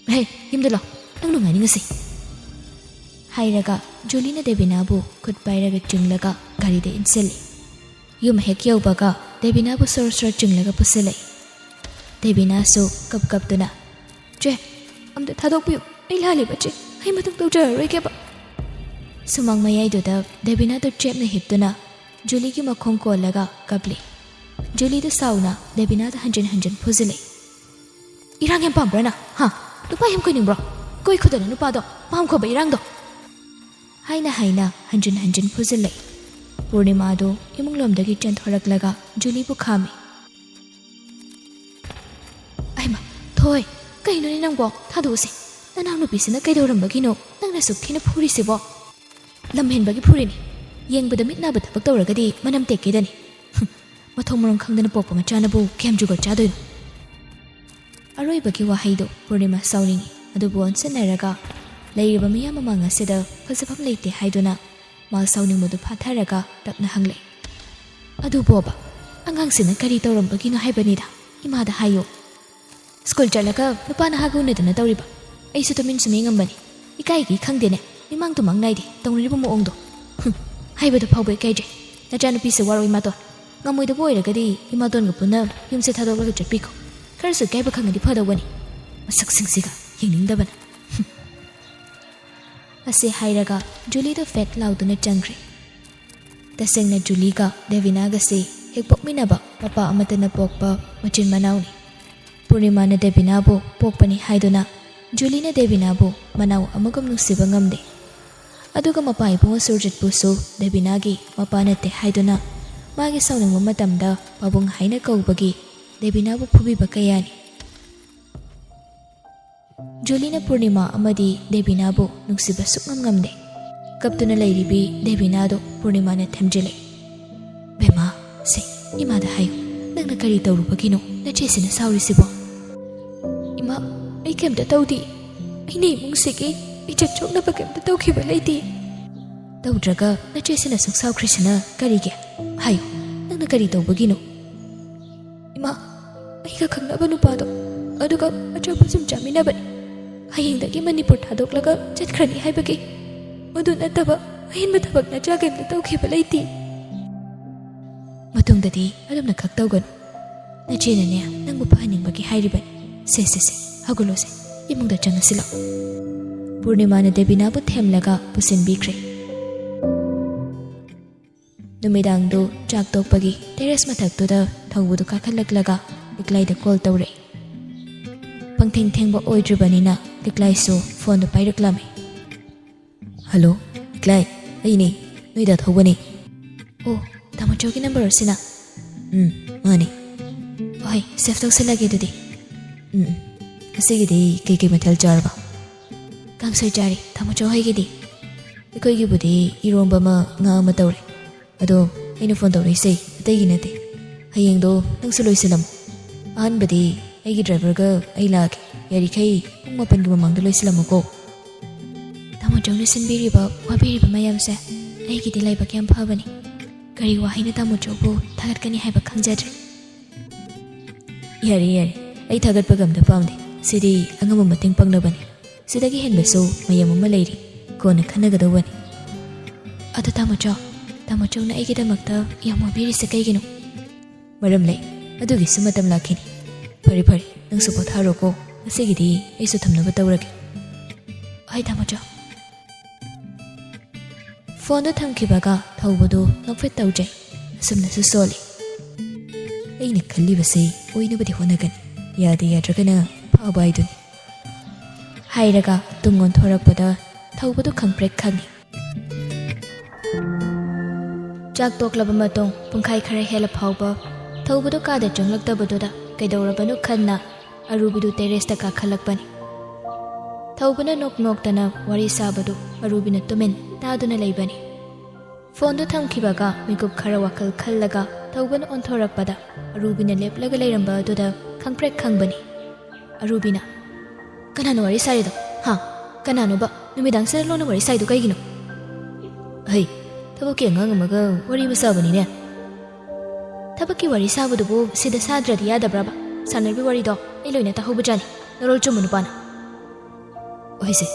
"ꯍꯦ, ꯌꯨꯝꯗ ꯂꯥꯛ, ꯅꯪ ꯅꯨꯡꯉꯥꯏꯅꯤꯡꯉꯁꯤ," ꯍꯥꯏꯔꯒ ꯖꯨꯂꯤꯅ ꯗꯦꯕꯤꯅꯥꯕꯨ ꯈꯨꯠ ꯄꯥꯏꯔꯒ ꯆꯤꯡꯂꯒ ꯒꯥꯔꯤꯗ ꯏꯟꯁꯤꯜꯂꯤ꯫ ꯌꯨꯝ ꯍꯦꯛ ꯌꯧꯕꯒ ꯗꯦꯕꯤꯅꯥꯕꯨ ꯁꯣꯔ ꯁꯣꯔ ꯆꯤꯡꯂꯒ ꯄꯨꯁꯤꯜꯂꯛꯏ꯫ ꯗꯦꯕꯤꯅꯥꯁꯨ ꯀꯞ ꯀꯞꯇꯨꯅ, "ꯆꯦ, ꯑꯝꯇ ꯊꯥꯗꯣꯛꯄꯤꯌꯨ, ꯑꯩ ꯂꯥꯜꯂꯦꯕ ꯆꯦ, ꯑꯩ ꯃꯇꯨꯡ ꯇꯧꯖꯔꯔꯣꯏꯒꯦꯕ꯫" ꯁꯨꯃꯥꯡ ꯃꯌꯥꯏꯗꯨꯗ ꯗꯦꯕꯤꯅꯥꯗꯨ ꯆꯦꯞꯅ ꯍꯤꯞꯇꯨꯅ ꯖꯨꯂꯤꯒꯤ ꯃꯈꯣꯡ ꯀꯣꯜꯂꯒ ꯀꯞꯂꯤ꯫ ꯖꯨꯂꯤꯗꯨ ꯁꯥꯎꯅ ꯗꯦꯕꯤꯅꯥꯗ ꯍꯟꯖꯤꯟ ꯍꯟꯖꯤꯟ ꯐꯨꯖꯤꯜꯂꯤ꯫ "ꯏꯔꯥꯡ ꯌꯥꯝ ꯄꯥꯝꯕ꯭ꯔꯥ ꯅꯪ? ꯍꯥ? ꯅꯨꯄꯥ ꯌꯥꯝ ꯀꯣꯏꯅꯤꯡꯕ꯭ꯔꯣ? ꯀꯣꯏꯈꯣꯗꯅ ꯅꯨꯄꯥꯗꯣ, ꯄꯥꯝꯈꯣꯕ ꯏꯔꯥꯡꯗꯣ," ꯍꯥꯏꯅ ꯍꯥꯏꯅ ꯍꯟꯖꯤꯟ ꯍꯟꯖꯤꯟ ꯐꯨꯖꯤꯜꯂꯛꯏ꯫ ꯄꯨꯔꯅꯤꯃꯥꯗꯨ ꯏꯃꯨꯡꯂꯣꯝꯗꯒꯤ ꯆꯦꯟꯊꯣꯔꯛꯂꯒ ꯖꯨꯂꯤꯕꯨ ꯈꯥꯝꯃꯤ꯫ "ꯑꯩꯃ, ꯊꯣꯏ, ꯀꯩꯅꯣꯅꯦ ꯅꯪꯕꯣ? ꯊꯥꯗꯣꯛꯎꯁꯦ꯫ ꯅꯅꯥꯎꯅꯨꯄꯤꯁꯤꯅ ꯀꯩꯗꯧꯔꯝꯕꯒꯤꯅꯣ ꯅꯪꯅ ꯑꯁꯨꯛ ꯊꯤꯅ ꯐꯨꯔꯤꯁꯤꯕꯣ? ꯂꯝ ꯍꯦꯟꯕꯒꯤ ꯐꯨꯔꯤꯅꯤ꯫ ꯌꯦꯡꯕꯗ ꯃꯤꯠ ꯅꯥꯕ ꯊꯕꯛ ꯇꯧꯔꯒꯗꯤ ꯃꯅꯝ ꯇꯦꯛꯀꯦꯗꯅꯤ꯫ ꯍꯨꯝ, ꯃꯊꯣꯡ ꯃꯔꯝ ꯈꯪꯗꯅ ꯄꯣꯛꯄ ꯃꯆꯥꯅꯕꯨ ꯀꯌꯥꯝ ꯖꯨꯒꯣꯠ ꯆꯥꯗꯣꯏꯅꯣ?" ꯑꯔꯣꯏꯕꯒꯤ ꯋꯥꯍꯩꯗꯨ ꯄꯨꯔꯅꯤꯃꯥ ꯁꯥꯎꯅꯤꯡꯏ꯫ ꯑꯗꯨꯕꯨ ꯑꯣꯟꯁꯤꯟꯅꯔꯒ ꯂꯩꯔꯤꯕ ꯃꯤꯌꯥꯝ ꯃꯃꯥꯡ ꯑꯁꯤꯗ ꯐꯖꯐꯝ ꯂꯩꯇꯦ ꯍꯥꯏꯗꯨꯅ ꯃꯥ ꯁꯥꯎꯅꯤꯡꯕꯗꯨ ꯐꯥꯊꯔꯒ ꯇꯞꯅ ꯍꯪꯂꯦ, "ꯑꯗꯨꯕꯣꯕ, ꯑꯉꯥꯡꯁꯤꯅ ꯀꯔꯤ ꯇꯧꯔꯝꯕꯒꯤꯅꯣ ꯍꯥꯏꯕꯅꯤꯗ? ꯏꯃꯥꯗ ꯍꯥꯏꯌꯨ꯫ ꯁ꯭ꯀꯨꯜ ꯆꯠꯂꯒ ꯅꯨꯄꯥ ꯅꯍꯥꯒ ꯎꯅꯗꯅ ꯇꯧꯔꯤꯕ? ꯑꯩꯁꯨ ꯇꯨꯃꯤꯟ ꯁꯨꯝ ꯌꯦꯡꯉꯝꯕꯅꯤ꯫ ꯏꯀꯥꯏꯒꯤ ꯈꯪꯗꯦꯅꯦ, ꯃꯤꯃꯥꯡ ꯇꯨꯃꯥꯡ ꯅꯥꯏꯗꯦ ꯇꯧꯅꯔꯤꯕ ꯃꯑꯣꯡꯗꯣ꯫ ꯍꯨꯝ, ꯍꯥꯏꯕꯗ ꯐꯥꯎꯕ ꯏꯀꯥꯏꯖꯩ꯫ ꯅꯆꯥꯅꯨꯄꯤꯁꯦ ꯋꯥꯔꯣꯏ ꯏꯃꯥꯇꯣꯟ꯫ ꯉꯝꯃꯣꯏꯗꯕ ꯑꯣꯏꯔꯒꯗꯤ ꯏꯃꯥꯇꯣꯟꯒ ꯄꯨꯟꯅ ꯌꯨꯝꯁꯦ ꯊꯥꯗꯣꯛꯂꯒ ꯆꯠꯄꯤꯈꯣ꯫ ꯈꯔꯁꯨ ꯏꯀꯥꯏꯕ ꯈꯪꯉꯗꯤ ꯐꯗꯧꯕꯅꯤ꯫ ꯃꯁꯛꯁꯤꯡꯁꯤꯒ ꯌꯦꯡꯅꯤꯡꯗꯕꯅ꯫" ꯍꯨꯝ꯫ ꯑꯁꯤ ꯍꯥꯏꯔꯒ ꯖꯨꯂꯤꯗꯣ ꯐꯦꯠ ꯂꯥꯎꯗꯨꯅ ꯆꯪꯈ꯭ꯔꯦ꯫ ꯇꯁꯦꯡꯅ ꯖꯨꯂꯤꯒ ꯗꯦꯕꯤꯅꯥꯒꯁꯦ ꯍꯦꯛ ꯄꯣꯛꯃꯤꯟꯅꯕ ꯃꯄꯥ ꯑꯃꯠꯇꯅ ꯄꯣꯛꯄ ꯃꯆꯤꯟ ꯃꯅꯥꯎꯅꯤ꯫ ꯄꯨꯔꯅꯤꯃꯥꯅ ꯗꯦꯕꯤꯅꯥꯕꯨ ꯄꯣꯛꯄꯅꯤ ꯍꯥꯏꯗꯨꯅ ꯖꯨꯂꯤꯅ ꯗꯦꯕꯤꯅꯥꯕꯨ ꯃꯅꯥꯎ ꯑꯃꯒꯨꯝ ꯅꯨꯡꯁꯤꯕ ꯉꯝꯗꯦ꯫ ꯑꯗꯨꯒ ꯃꯄꯥ ꯏꯕꯨꯡꯉꯣ ꯁꯨꯔꯖꯤꯠꯄꯨꯁꯨ ꯗꯦꯕꯤꯅꯥꯒꯤ ꯃꯄꯥ ꯅꯠꯇꯦ ꯍꯥꯏꯗꯨꯅ ꯃꯥꯒꯤ ꯁꯥꯎꯅꯤꯡꯕ ꯃꯇꯝꯗ ꯄꯥꯕꯨꯡ ꯍꯥꯏꯅ ꯀꯧꯕꯒꯤ ꯗꯦꯕꯤꯅꯥꯕꯨ ꯐꯨꯕꯤꯕ ꯀꯌꯥꯅꯤ꯫ ꯖꯨꯂꯤꯅ ꯄꯨꯔꯅꯤꯃꯥ ꯑꯃꯗꯤ ꯗꯦꯕꯤꯅꯥꯕꯨ ꯅꯨꯡꯁꯤꯕ ꯁꯨꯛꯉꯝ ꯉꯝꯗꯦ꯫ ꯀꯞꯇꯨꯅ ꯂꯩꯔꯤꯕꯤ ꯗꯦꯕꯤꯅꯥꯗꯨ ꯄꯨꯔꯅꯤꯃꯥꯅ ꯊꯦꯝꯖꯤꯜꯂꯦ꯫ "ꯕꯦꯝꯃ, ꯁꯦ, ꯏꯃꯥꯗ ꯍꯥꯏꯌꯨ, ꯅꯪꯅ ꯀꯔꯤ ꯇꯧꯔꯨꯕꯒꯤꯅꯣ ꯅꯆꯦꯁꯤꯅ ꯁꯥꯎꯔꯤꯁꯤꯕꯣ?" "ꯏꯃꯥ, ꯑꯩ ꯀꯩꯝꯇ ꯇꯧꯗꯦ꯫ ꯑꯩꯅ ꯏꯃꯨꯡꯁꯤꯒꯤ ꯏꯖꯠ ꯁꯣꯛꯅꯕ ꯀꯩꯝꯇ ꯇꯧꯈꯤꯕ ꯂꯩꯇꯦ꯫" "ꯇꯧꯗ꯭ꯔꯒ ꯅꯆꯦꯁꯤꯅ ꯁꯨꯛ ꯁꯥꯎꯈ꯭ꯔꯤꯁꯤꯅ ꯀꯔꯤꯒꯤ? ꯍꯥꯏꯌꯨ, ꯅꯪꯅ ꯀꯔꯤ ꯇꯧꯕꯒꯤꯅꯣ?" "ꯏꯃꯥ, ꯑꯩꯒ ꯈꯪꯅꯕ ꯅꯨꯄꯥꯗꯣ, ꯑꯗꯨꯒ ꯑꯆꯥꯄꯣꯠ ꯁꯨꯝ ꯆꯥꯃꯤꯟꯅꯕꯅꯤ꯫ ꯍꯌꯦꯡꯗꯒꯤ ꯃꯅꯤꯄꯨꯔ ꯊꯥꯗꯣꯛꯂꯒ ꯆꯠꯈ꯭ꯔꯅꯤ ꯍꯥꯏꯕꯒꯤ꯫ ꯃꯗꯨ ꯅꯠꯇꯕ ꯑꯍꯦꯟꯕ ꯊꯕꯛ ꯅꯆꯥ ꯀꯩꯝꯇ ꯇꯧꯈꯤꯕ ꯂꯩꯇꯦ꯫ ꯃꯇꯨꯡꯗꯗꯤ ꯑꯗꯨꯝꯅ ꯈꯛ ꯇꯧꯒꯅꯨ꯫ ꯅꯆꯦꯅꯅꯦ, ꯅꯪꯕꯨ ꯐꯍꯟꯅꯤꯡꯕꯒꯤ ꯍꯥꯏꯔꯤꯕꯅꯤ꯫ ꯁꯦ, ꯁꯦ, ꯁꯦ, ꯍꯧꯒꯠꯂꯣꯁꯦ, ꯏꯃꯨꯡꯗ ꯆꯪꯉꯁꯤ ꯂꯥꯛꯑꯣ꯫ ꯄꯨꯔꯅꯤꯃꯥꯅ ꯗꯦꯕꯤꯅꯥꯕꯨ ꯊꯦꯝꯂꯒ ꯄꯨꯁꯤꯟꯕꯤꯈ꯭ꯔꯦ꯫ ꯅꯨꯃꯤꯗꯥꯡꯗꯨ ꯆꯥꯛ ꯇꯣꯛꯄꯒꯤ ꯇꯦꯔꯦꯁ ꯃꯊꯛꯇꯨꯗ ꯊꯧꯕꯗꯨ ꯀꯥꯈꯠꯂꯛꯂꯒ ꯂꯤꯛꯂꯥꯏꯗ ꯀꯣꯜ ꯇꯧꯔꯛꯏ꯫ ꯄꯪꯊꯦꯡ ꯊꯦꯡꯕ ꯑꯣꯏꯗ꯭ꯔꯤꯕꯅꯤꯅ ꯂꯤꯛꯂꯥꯏꯁꯨ ꯐꯣꯟꯗꯨ ꯄꯥꯏꯔꯛꯂꯝꯃꯤ꯫ "ꯍꯜꯂꯣ, ꯂꯤꯛꯂꯥꯏ, ꯑꯩꯅꯦ, ꯅꯣꯏꯗ ꯊꯧꯕꯅꯦ꯫" "ꯑꯣ, ꯇꯥꯃꯣ ꯆꯧꯒꯤ ꯅꯝꯕꯔ ꯑꯁꯤꯅ?" "ꯎꯝ, ꯃꯥꯅꯦ꯫" "ꯍꯣꯏ, ꯁꯦꯚ ꯇꯧꯁꯜꯂꯒꯦ ꯑꯗꯨꯗꯤ꯫" "ꯎꯝ, ꯎꯝ꯫ ꯉꯁꯤꯒꯤꯗꯤ ꯀꯩꯀꯩ ꯃꯊꯦꯜ ꯆꯥꯔꯕ?" "ꯀꯥꯡꯁꯣꯏ ꯆꯥꯔꯦ, ꯇꯥꯃꯣ ꯆꯧ ꯍꯣꯏꯒꯤꯗꯤ?" "ꯑꯩꯈꯣꯏꯒꯤꯕꯨꯗꯤ ꯏꯔꯣꯝꯕ ꯑꯃ, ꯉꯥ ꯑꯃ ꯇꯧꯔꯦ꯫ ꯑꯗꯣ ꯑꯩꯅ ꯐꯣꯟ ꯇꯧꯔꯛꯏꯁꯦ ꯑꯇꯩꯒꯤ ꯅꯠꯇꯦ꯫ ꯍꯌꯦꯡꯗꯣ ꯅꯪꯁꯨ ꯂꯣꯏꯁꯤꯜꯂꯝꯃꯣ꯫ ꯑꯍꯥꯟꯕꯗꯤ ꯑꯩꯒꯤ ꯗ꯭ꯔꯥꯏꯚꯔꯒ ꯑꯩ ꯂꯥꯛꯑꯒꯦ꯫ ꯌꯥꯔꯤꯈꯩ ꯄꯨꯡ ꯃꯥꯄꯟꯒꯤ ꯃꯃꯥꯡꯗ ꯂꯣꯏꯁꯤꯜꯂꯝꯃꯨꯀꯣ꯫" ꯇꯥꯃꯣ ꯆꯧꯅ ꯁꯤꯟꯕꯤꯔꯤꯕ, ꯋꯥꯕꯤꯔꯤꯕ ꯃꯌꯥꯝꯁꯦ ꯑꯩꯒꯤꯗꯤ ꯂꯥꯏꯕꯛ ꯌꯥꯝ ꯐꯕꯅꯤ꯫ ꯀꯔꯤ ꯋꯥꯍꯩꯅ ꯇꯥꯃꯣ ꯆꯧꯕꯨ ꯊꯥꯒꯠꯀꯅꯤ ꯍꯥꯏꯕ ꯈꯪꯖꯗ꯭ꯔꯦ꯫ "ꯌꯥꯔꯦ, ꯌꯥꯔꯦ, ꯑꯩ ꯊꯥꯒꯠꯄꯒ ꯑꯝꯇ ꯄꯥꯝꯗꯦ꯫ ꯁꯤꯗꯤ ꯑꯉꯝꯕ ꯃꯇꯦꯡ ꯄꯥꯡꯅꯕꯅꯤ꯫ ꯁꯤꯗꯒꯤ ꯍꯦꯟꯕꯁꯨ ꯃꯌꯥꯝ ꯑꯃ ꯂꯩꯔꯤ, ꯀꯣꯟꯅ ꯈꯟꯅꯒꯗꯧꯕꯅꯤ꯫" "ꯑꯗꯣ ꯇꯥꯃꯣ ꯆꯧ, ꯇꯥꯃꯣ ꯆꯧꯅ ꯑꯩꯒꯤꯗꯃꯛꯇ ꯌꯥꯝ ꯋꯥꯕꯤꯔꯤꯁꯦ ꯀꯩꯒꯤꯅꯣ?" "ꯃꯔꯝ ꯂꯩ, ꯑꯗꯨꯒꯤꯁꯨ ꯃꯇꯝ ꯂꯥꯛꯈꯤꯅꯤ꯫ ꯐꯔꯦ, ꯐꯔꯦ, ꯅꯪꯁꯨ ꯄꯣꯊꯥꯔꯣꯀꯣ꯫ ꯉꯁꯤꯒꯤꯗꯤ ꯑꯩꯁꯨ ꯊꯝꯅꯕ ꯇꯧꯔꯒꯦ꯫" "ꯍꯣꯏ ꯇꯥꯃꯣ ꯆꯧ꯫" ꯐꯣꯟꯗꯨ ꯊꯝꯈꯤꯕꯒ ꯊꯧꯕꯗꯨ ꯅꯣꯛꯐꯦꯠ ꯇꯧꯖꯩ꯫ ꯑꯁꯨꯝꯅꯁꯨ ꯁꯣꯜꯂꯤ꯫ "ꯑꯩꯅ ꯈꯜꯂꯤꯕꯁꯤ ꯑꯣꯏꯅꯕꯗꯤ ꯍꯣꯠꯅꯒꯅꯤ, ꯌꯥꯗ ꯌꯥꯗ꯭ꯔꯒꯅ ꯐꯥꯕ ꯍꯥꯏꯗꯨꯅꯤ꯫" ꯍꯥꯏꯔꯒ ꯇꯨꯡ ꯑꯣꯟꯊꯣꯔꯛꯄꯗ ꯊꯧꯕꯗꯨ ꯈꯪꯄ꯭ꯔꯦꯛ ꯈꯪꯉꯤ꯫ ꯆꯥꯛ ꯇꯣꯛꯂꯕ ꯃꯇꯨꯡ ꯄꯨꯡꯈꯥꯏ ꯈꯔ ꯍꯦꯜꯂ ꯐꯥꯎꯕ ꯊꯧꯕꯗꯨ ꯀꯥꯗ ꯆꯪꯂꯛꯇꯕꯗꯨꯗ ꯀꯩꯗꯧꯔꯕꯅꯣ ꯈꯟꯅ ꯑꯔꯨꯕꯤꯗꯨ ꯇꯦꯔꯦꯁꯇ ꯀꯥꯈꯠꯂꯛꯄꯅꯤ꯫ ꯊꯧꯕꯅ ꯅꯣꯛ ꯅꯣꯛꯇꯅ ꯋꯥꯔꯤ ꯁꯥꯕꯗꯨ ꯑꯔꯨꯕꯤꯅ ꯇꯨꯃꯤꯟ ꯇꯥꯗꯨꯅ ꯂꯩꯕꯅꯤ꯫ ꯐꯣꯟꯗꯨ ꯊꯝꯈꯤꯕꯒ ꯃꯤꯀꯨꯞ ꯈꯔ ꯋꯥꯈꯜ ꯈꯜꯂꯒ ꯊꯧꯕꯅ ꯑꯣꯟꯊꯣꯔꯛꯄꯗ ꯑꯔꯨꯕꯤꯅ ꯂꯦꯞꯂꯒ ꯂꯩꯔꯝꯕ ꯑꯗꯨꯗ ꯈꯪꯄ꯭ꯔꯦꯛ ꯈꯪꯕꯅꯤ꯫ ꯑꯔꯨꯕꯤꯅ, "ꯀꯅꯥꯅꯣ ꯋꯥꯔꯤ ꯁꯥꯔꯤꯗꯣ? ꯍꯥ? ꯀꯅꯥꯅꯣꯕ? ꯅꯨꯃꯤꯗꯥꯡꯁꯤꯗ ꯂꯣꯟꯅ ꯋꯥꯔꯤ ꯁꯥꯏꯗꯣ ꯀꯩꯒꯤꯅꯣ?" "ꯍꯩ, ꯊꯕꯛꯀꯤ ꯑꯉꯥꯡ ꯑꯃꯒ ꯋꯥꯔꯤ ꯑꯃ ꯁꯥꯕꯅꯤꯅꯦ꯫" "ꯊꯕꯛꯀꯤ ꯋꯥꯔꯤ ꯁꯥꯕꯗꯨꯕꯨ ꯁꯤꯗ ꯁꯥꯗ꯭ꯔꯗꯤ ꯌꯥꯗꯕ꯭ꯔꯕ? ꯁꯥꯟꯅꯔꯤꯕ ꯋꯥꯔꯤꯗꯣ ꯑꯩ ꯂꯣꯏꯅ ꯇꯥꯍꯧꯕꯖꯥꯠꯅꯤ, ꯅꯔꯣꯜ ꯆꯨꯝꯕ ꯅꯨꯄꯥꯅ꯫" ꯑꯣꯏꯁꯦ,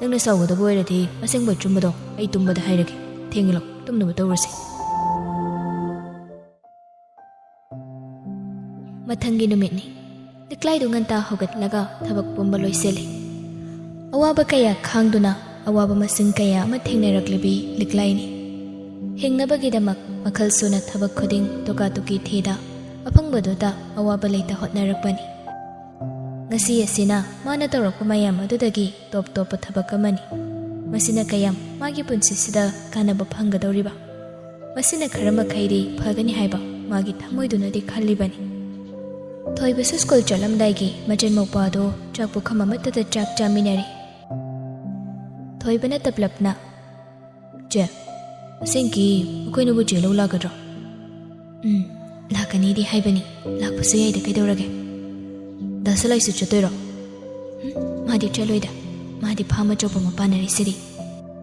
ꯅꯪꯅ ꯁꯥꯎꯒꯗꯕ ꯑꯣꯏꯔꯗꯤ ꯑꯁꯦꯡꯕ ꯑꯆꯨꯝꯕꯗꯣ ꯑꯩ ꯇꯨꯝꯕꯗ ꯍꯥꯏꯔꯒꯦ꯫ ꯊꯦꯡꯉꯤꯂꯣ, ꯇꯨꯝꯅꯕ ꯇꯧꯔꯁꯦ꯫ ꯃꯊꯪꯒꯤ ꯅꯨꯃꯤꯠꯅꯤ꯫ ꯂꯤꯛꯂꯥꯏꯗꯨ ꯉꯟꯇꯥ ꯍꯧꯒꯠꯂꯒ ꯊꯕꯛ ꯄꯨꯝꯕ ꯂꯣꯏꯁꯤꯜꯂꯤ꯫ ꯑꯋꯥꯕ ꯀꯌꯥ ꯈꯥꯡꯗꯨꯅ ꯑꯋꯥꯕ ꯃꯁꯤꯡ ꯀꯌꯥ ꯑꯃ ꯊꯦꯡꯅꯔꯛꯂꯤꯕꯤ ꯂꯤꯛꯂꯥꯏꯅꯤ꯫ ꯍꯤꯡꯅꯕꯒꯤꯗꯃꯛ ꯃꯈꯜ ꯁꯨꯅ ꯊꯕꯛ ꯈꯨꯗꯤꯡ ꯇꯣꯀꯥ ꯇꯣꯀꯤ ꯊꯤꯗ ꯑꯐꯪꯕꯗꯨꯗ ꯑꯋꯥꯕ ꯂꯩꯇ ꯍꯣꯠꯅꯔꯛꯄꯅꯤ꯫ ꯉꯁꯤ ꯑꯁꯤꯅ ꯃꯥꯅ ꯇꯧꯔꯛꯄ ꯃꯌꯥꯝ ꯑꯗꯨꯗꯒꯤ ꯇꯣꯞ ꯇꯣꯞꯄ ꯊꯕꯛ ꯑꯃꯅꯤ꯫ ꯃꯁꯤꯅ ꯀꯌꯥꯝ ꯃꯥꯒꯤ ꯄꯨꯟꯁꯤꯁꯤꯗ ꯀꯥꯟꯅꯕ ꯐꯪꯒꯗꯧꯔꯤꯕ? ꯃꯁꯤꯅ ꯈꯔ ꯃꯈꯩꯗꯤ ꯐꯒꯅꯤ ꯍꯥꯏꯕ ꯃꯥꯒꯤ ꯊꯃꯣꯏꯗꯨꯅꯗꯤ ꯈꯜꯂꯤꯕꯅꯤ꯫ ꯊꯣꯏꯕꯁꯨ ꯁ꯭ꯀꯨꯜ ꯆꯠꯂꯝꯗꯥꯏꯒꯤ ꯃꯆꯟ ꯃꯧꯄ꯭ꯋꯥꯗꯣ ꯆꯥꯛ ꯄꯨꯈꯝ ꯑꯃꯠꯇꯗ ꯆꯥꯛ ꯆꯥꯃꯤꯟꯅꯔꯤ꯫ ꯊꯣꯏꯕꯅ ꯇꯞꯂꯞꯅ, "ꯆꯦ, ꯑꯁꯦꯡꯀꯤ ꯑꯩꯈꯣꯏꯅꯕꯨ ꯆꯦ ꯂꯧ ꯂꯥꯛꯀꯗ꯭ꯔꯣ?" "ꯎꯝ, ꯂꯥꯛꯀꯅꯤꯗꯤ ꯍꯥꯏꯕꯅꯤ, ꯂꯥꯛꯄꯁꯨ ꯌꯥꯏꯗ, ꯀꯩꯗꯧꯔꯒꯦ?" "ꯗꯥ ꯁꯂꯥꯏꯁꯨ ꯆꯠꯇꯣꯏꯔꯣ?" "ꯎꯝ, ꯃꯥꯗꯤ ꯆꯠꯂꯣꯏꯗ, ꯃꯥꯗꯤ ꯐꯥꯝ ꯑꯆꯧꯕ ꯑꯃ ꯄꯥꯟꯅꯔꯤꯁꯤꯗꯤ꯫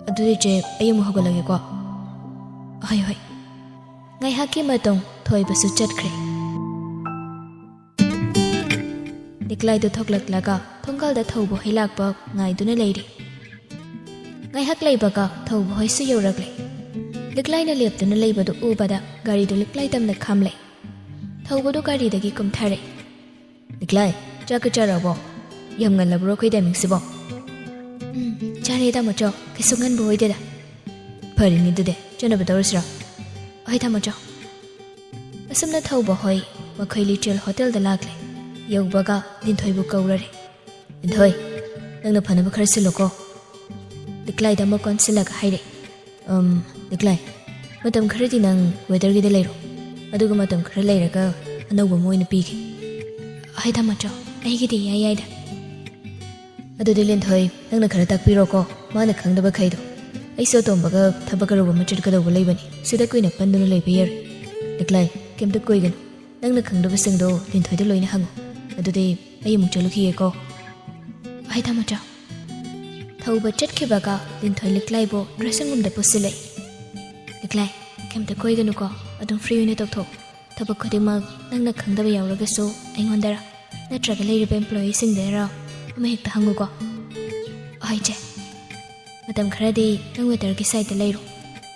ꯑꯗꯨꯗꯤ ꯆꯦ, ꯑꯩ ꯑꯃꯨꯛ ꯍꯧꯒꯠꯂꯒꯦꯀꯣ?" "ꯍꯣꯏ, ꯍꯣꯏ꯫" ꯉꯥꯏꯍꯥꯛꯀꯤ ꯃꯇꯨꯡ ꯊꯣꯏꯕꯁꯨ ꯆꯠꯈ꯭ꯔꯦ꯫ ꯂꯤꯛꯂꯥꯏꯗꯨ ꯊꯣꯛꯂꯛꯂꯒ ꯊꯣꯡꯒꯥꯜꯗ ꯊꯧꯕ ꯍꯣꯏ ꯂꯥꯛꯄ ꯉꯥꯏꯗꯨꯅ ꯂꯩꯔꯤ꯫ ꯉꯥꯏꯍꯥꯛ ꯂꯩꯕꯒ ꯊꯧꯕ ꯍꯣꯏꯁꯨ ꯌꯧꯔꯛꯂꯦ꯫ ꯂꯤꯛꯂꯥꯏꯅ ꯂꯦꯞꯇꯨꯅ ꯂꯩꯕꯗꯨ ꯎꯕꯗ ꯒꯥꯔꯤꯗꯨ ꯂꯤꯛꯂꯥꯏ ꯇꯝꯅ ꯈꯥꯝꯂꯦ꯫ ꯊꯧꯕꯗꯨ ꯒꯥꯔꯤꯗꯒꯤ ꯀꯨꯝꯊꯔꯦ꯫ "ꯂꯤꯛꯂꯥꯏ, ꯆꯥꯛꯀ ꯆꯥꯔꯕꯣ? ꯌꯥꯝ ꯉꯜꯂꯕ꯭ꯔꯣ ꯑꯩꯈꯣꯏ ꯇꯥꯏꯃꯤꯡꯁꯤꯕꯣ?" "ꯎꯝ, ꯆꯥꯔꯦ ꯇꯥꯃꯣꯆꯧ, ꯀꯩꯁꯨ ꯉꯟꯕ ꯑꯣꯏꯗꯦꯗ꯫" "ꯐꯔꯦꯅꯦ ꯑꯗꯨꯗꯤ, ꯆꯠꯅꯕ ꯇꯧꯔꯁꯤꯔꯣ?" "ꯍꯣꯏ ꯇꯥꯃꯣꯆꯧ꯫" ꯑꯁꯨꯝꯅ ꯊꯧꯕ ꯍꯣꯏ ꯃꯈꯣꯏ ꯂꯤꯆꯦꯜ ꯍꯣꯇꯦꯜꯗ ꯂꯥꯛꯂꯦ꯫ ꯌꯧꯕꯒ ꯂꯤꯟꯊꯣꯏꯕꯨ ꯀꯧꯔꯔꯦ꯫ "ꯂꯤꯟꯊꯣꯏ, ꯅꯪꯅ ꯐꯅꯕ ꯈꯔ ꯁꯤꯜꯂꯨꯀꯣ꯫" ꯂꯤꯛꯂꯥꯏꯗ ꯑꯃꯨꯛ ꯑꯣꯟꯁꯤꯜꯂꯒ ꯍꯥꯏꯔꯦ, "ꯑꯝ, ꯂꯤꯛꯂꯥꯏ, ꯃꯇꯝ ꯈꯔꯗꯤ ꯅꯪ ꯋꯦꯗꯔꯒꯤꯗ ꯂꯩꯔꯣ, ꯑꯗꯨꯒ ꯃꯇꯝ ꯈꯔ ꯂꯩꯔꯒ ꯑꯅꯧꯕ ꯑꯃ ꯑꯣꯏꯅ ꯄꯤꯒꯦ꯫" "ꯍꯣꯏ ꯇꯥꯃꯣꯆꯧ, ꯑꯩꯒꯤꯗꯤ ꯏꯌꯥ ꯌꯥꯏꯗ꯫" "ꯑꯗꯨꯗꯤ ꯂꯤꯟꯊꯣꯏ, ꯅꯪꯅ ꯈꯔ ꯇꯥꯛꯄꯤꯔꯣꯀꯣ, ꯃꯥꯅ ꯈꯪꯗꯕꯈꯩꯗꯣ꯫ ꯑꯩꯁꯨ ꯑꯇꯣꯝꯕꯒ ꯊꯕꯛ ꯑꯔꯨꯕ ꯑꯃ ꯆꯠꯀꯗꯧꯕ ꯂꯩꯕꯅꯤ, ꯁꯤꯗ ꯀꯨꯏꯅ ꯄꯟꯗꯨꯅ ꯂꯩꯕ ꯌꯥꯔꯣꯏ꯫ ꯂꯤꯛꯂꯥꯏ, ꯀꯩꯝꯇ ꯀꯣꯏꯒꯅꯨ, ꯅꯪꯅ ꯈꯪꯗꯕꯁꯤꯡꯗꯣ ꯂꯤꯟꯊꯣꯏꯗ ꯂꯣꯏꯅ ꯍꯪꯉꯨ꯫ ꯑꯗꯨꯗꯤ ꯑꯩ ꯑꯃꯨꯛ ꯆꯠꯂꯨꯈꯤꯒꯦꯀꯣ꯫" "ꯍꯣꯏ ꯇꯥꯃꯣꯆꯧ꯫" ꯊꯧꯕ ꯆꯠꯈꯤꯕꯒ ꯂꯤꯟꯊꯣꯏ ꯂꯤꯛꯂꯥꯏꯕꯨ dressing roomꯗ ꯄꯨꯁꯤꯜꯂꯛꯏ꯫ "ꯂꯤꯛꯂꯥꯏ, ꯀꯩꯝꯇ ꯀꯣꯏꯒꯅꯨꯀꯣ, ꯑꯗꯨꯝ free ꯑꯣꯏꯅ ꯇꯧꯊꯣꯛꯎ꯫ ꯊꯕꯛ ꯈꯨꯗꯤꯡꯃꯛ ꯅꯪꯅ ꯈꯪꯗꯕ ꯌꯥꯎꯔꯒꯁꯨ ꯑꯩꯉꯣꯟꯗꯔ ꯅꯠꯇ꯭ꯔꯒ ꯂꯩꯔꯤꯕ employeeꯁꯤꯡꯗꯔ ꯑꯃ ꯍꯦꯛꯇ ꯍꯪꯉꯨꯀꯣ꯫" ꯍꯣꯏ ꯏꯆꯦ, ꯃꯇꯝ ꯈꯔꯗꯤ ꯅꯪ ꯋꯦꯇꯔꯒꯤ ꯁꯥꯏꯠꯇ ꯂꯩꯔꯣ꯫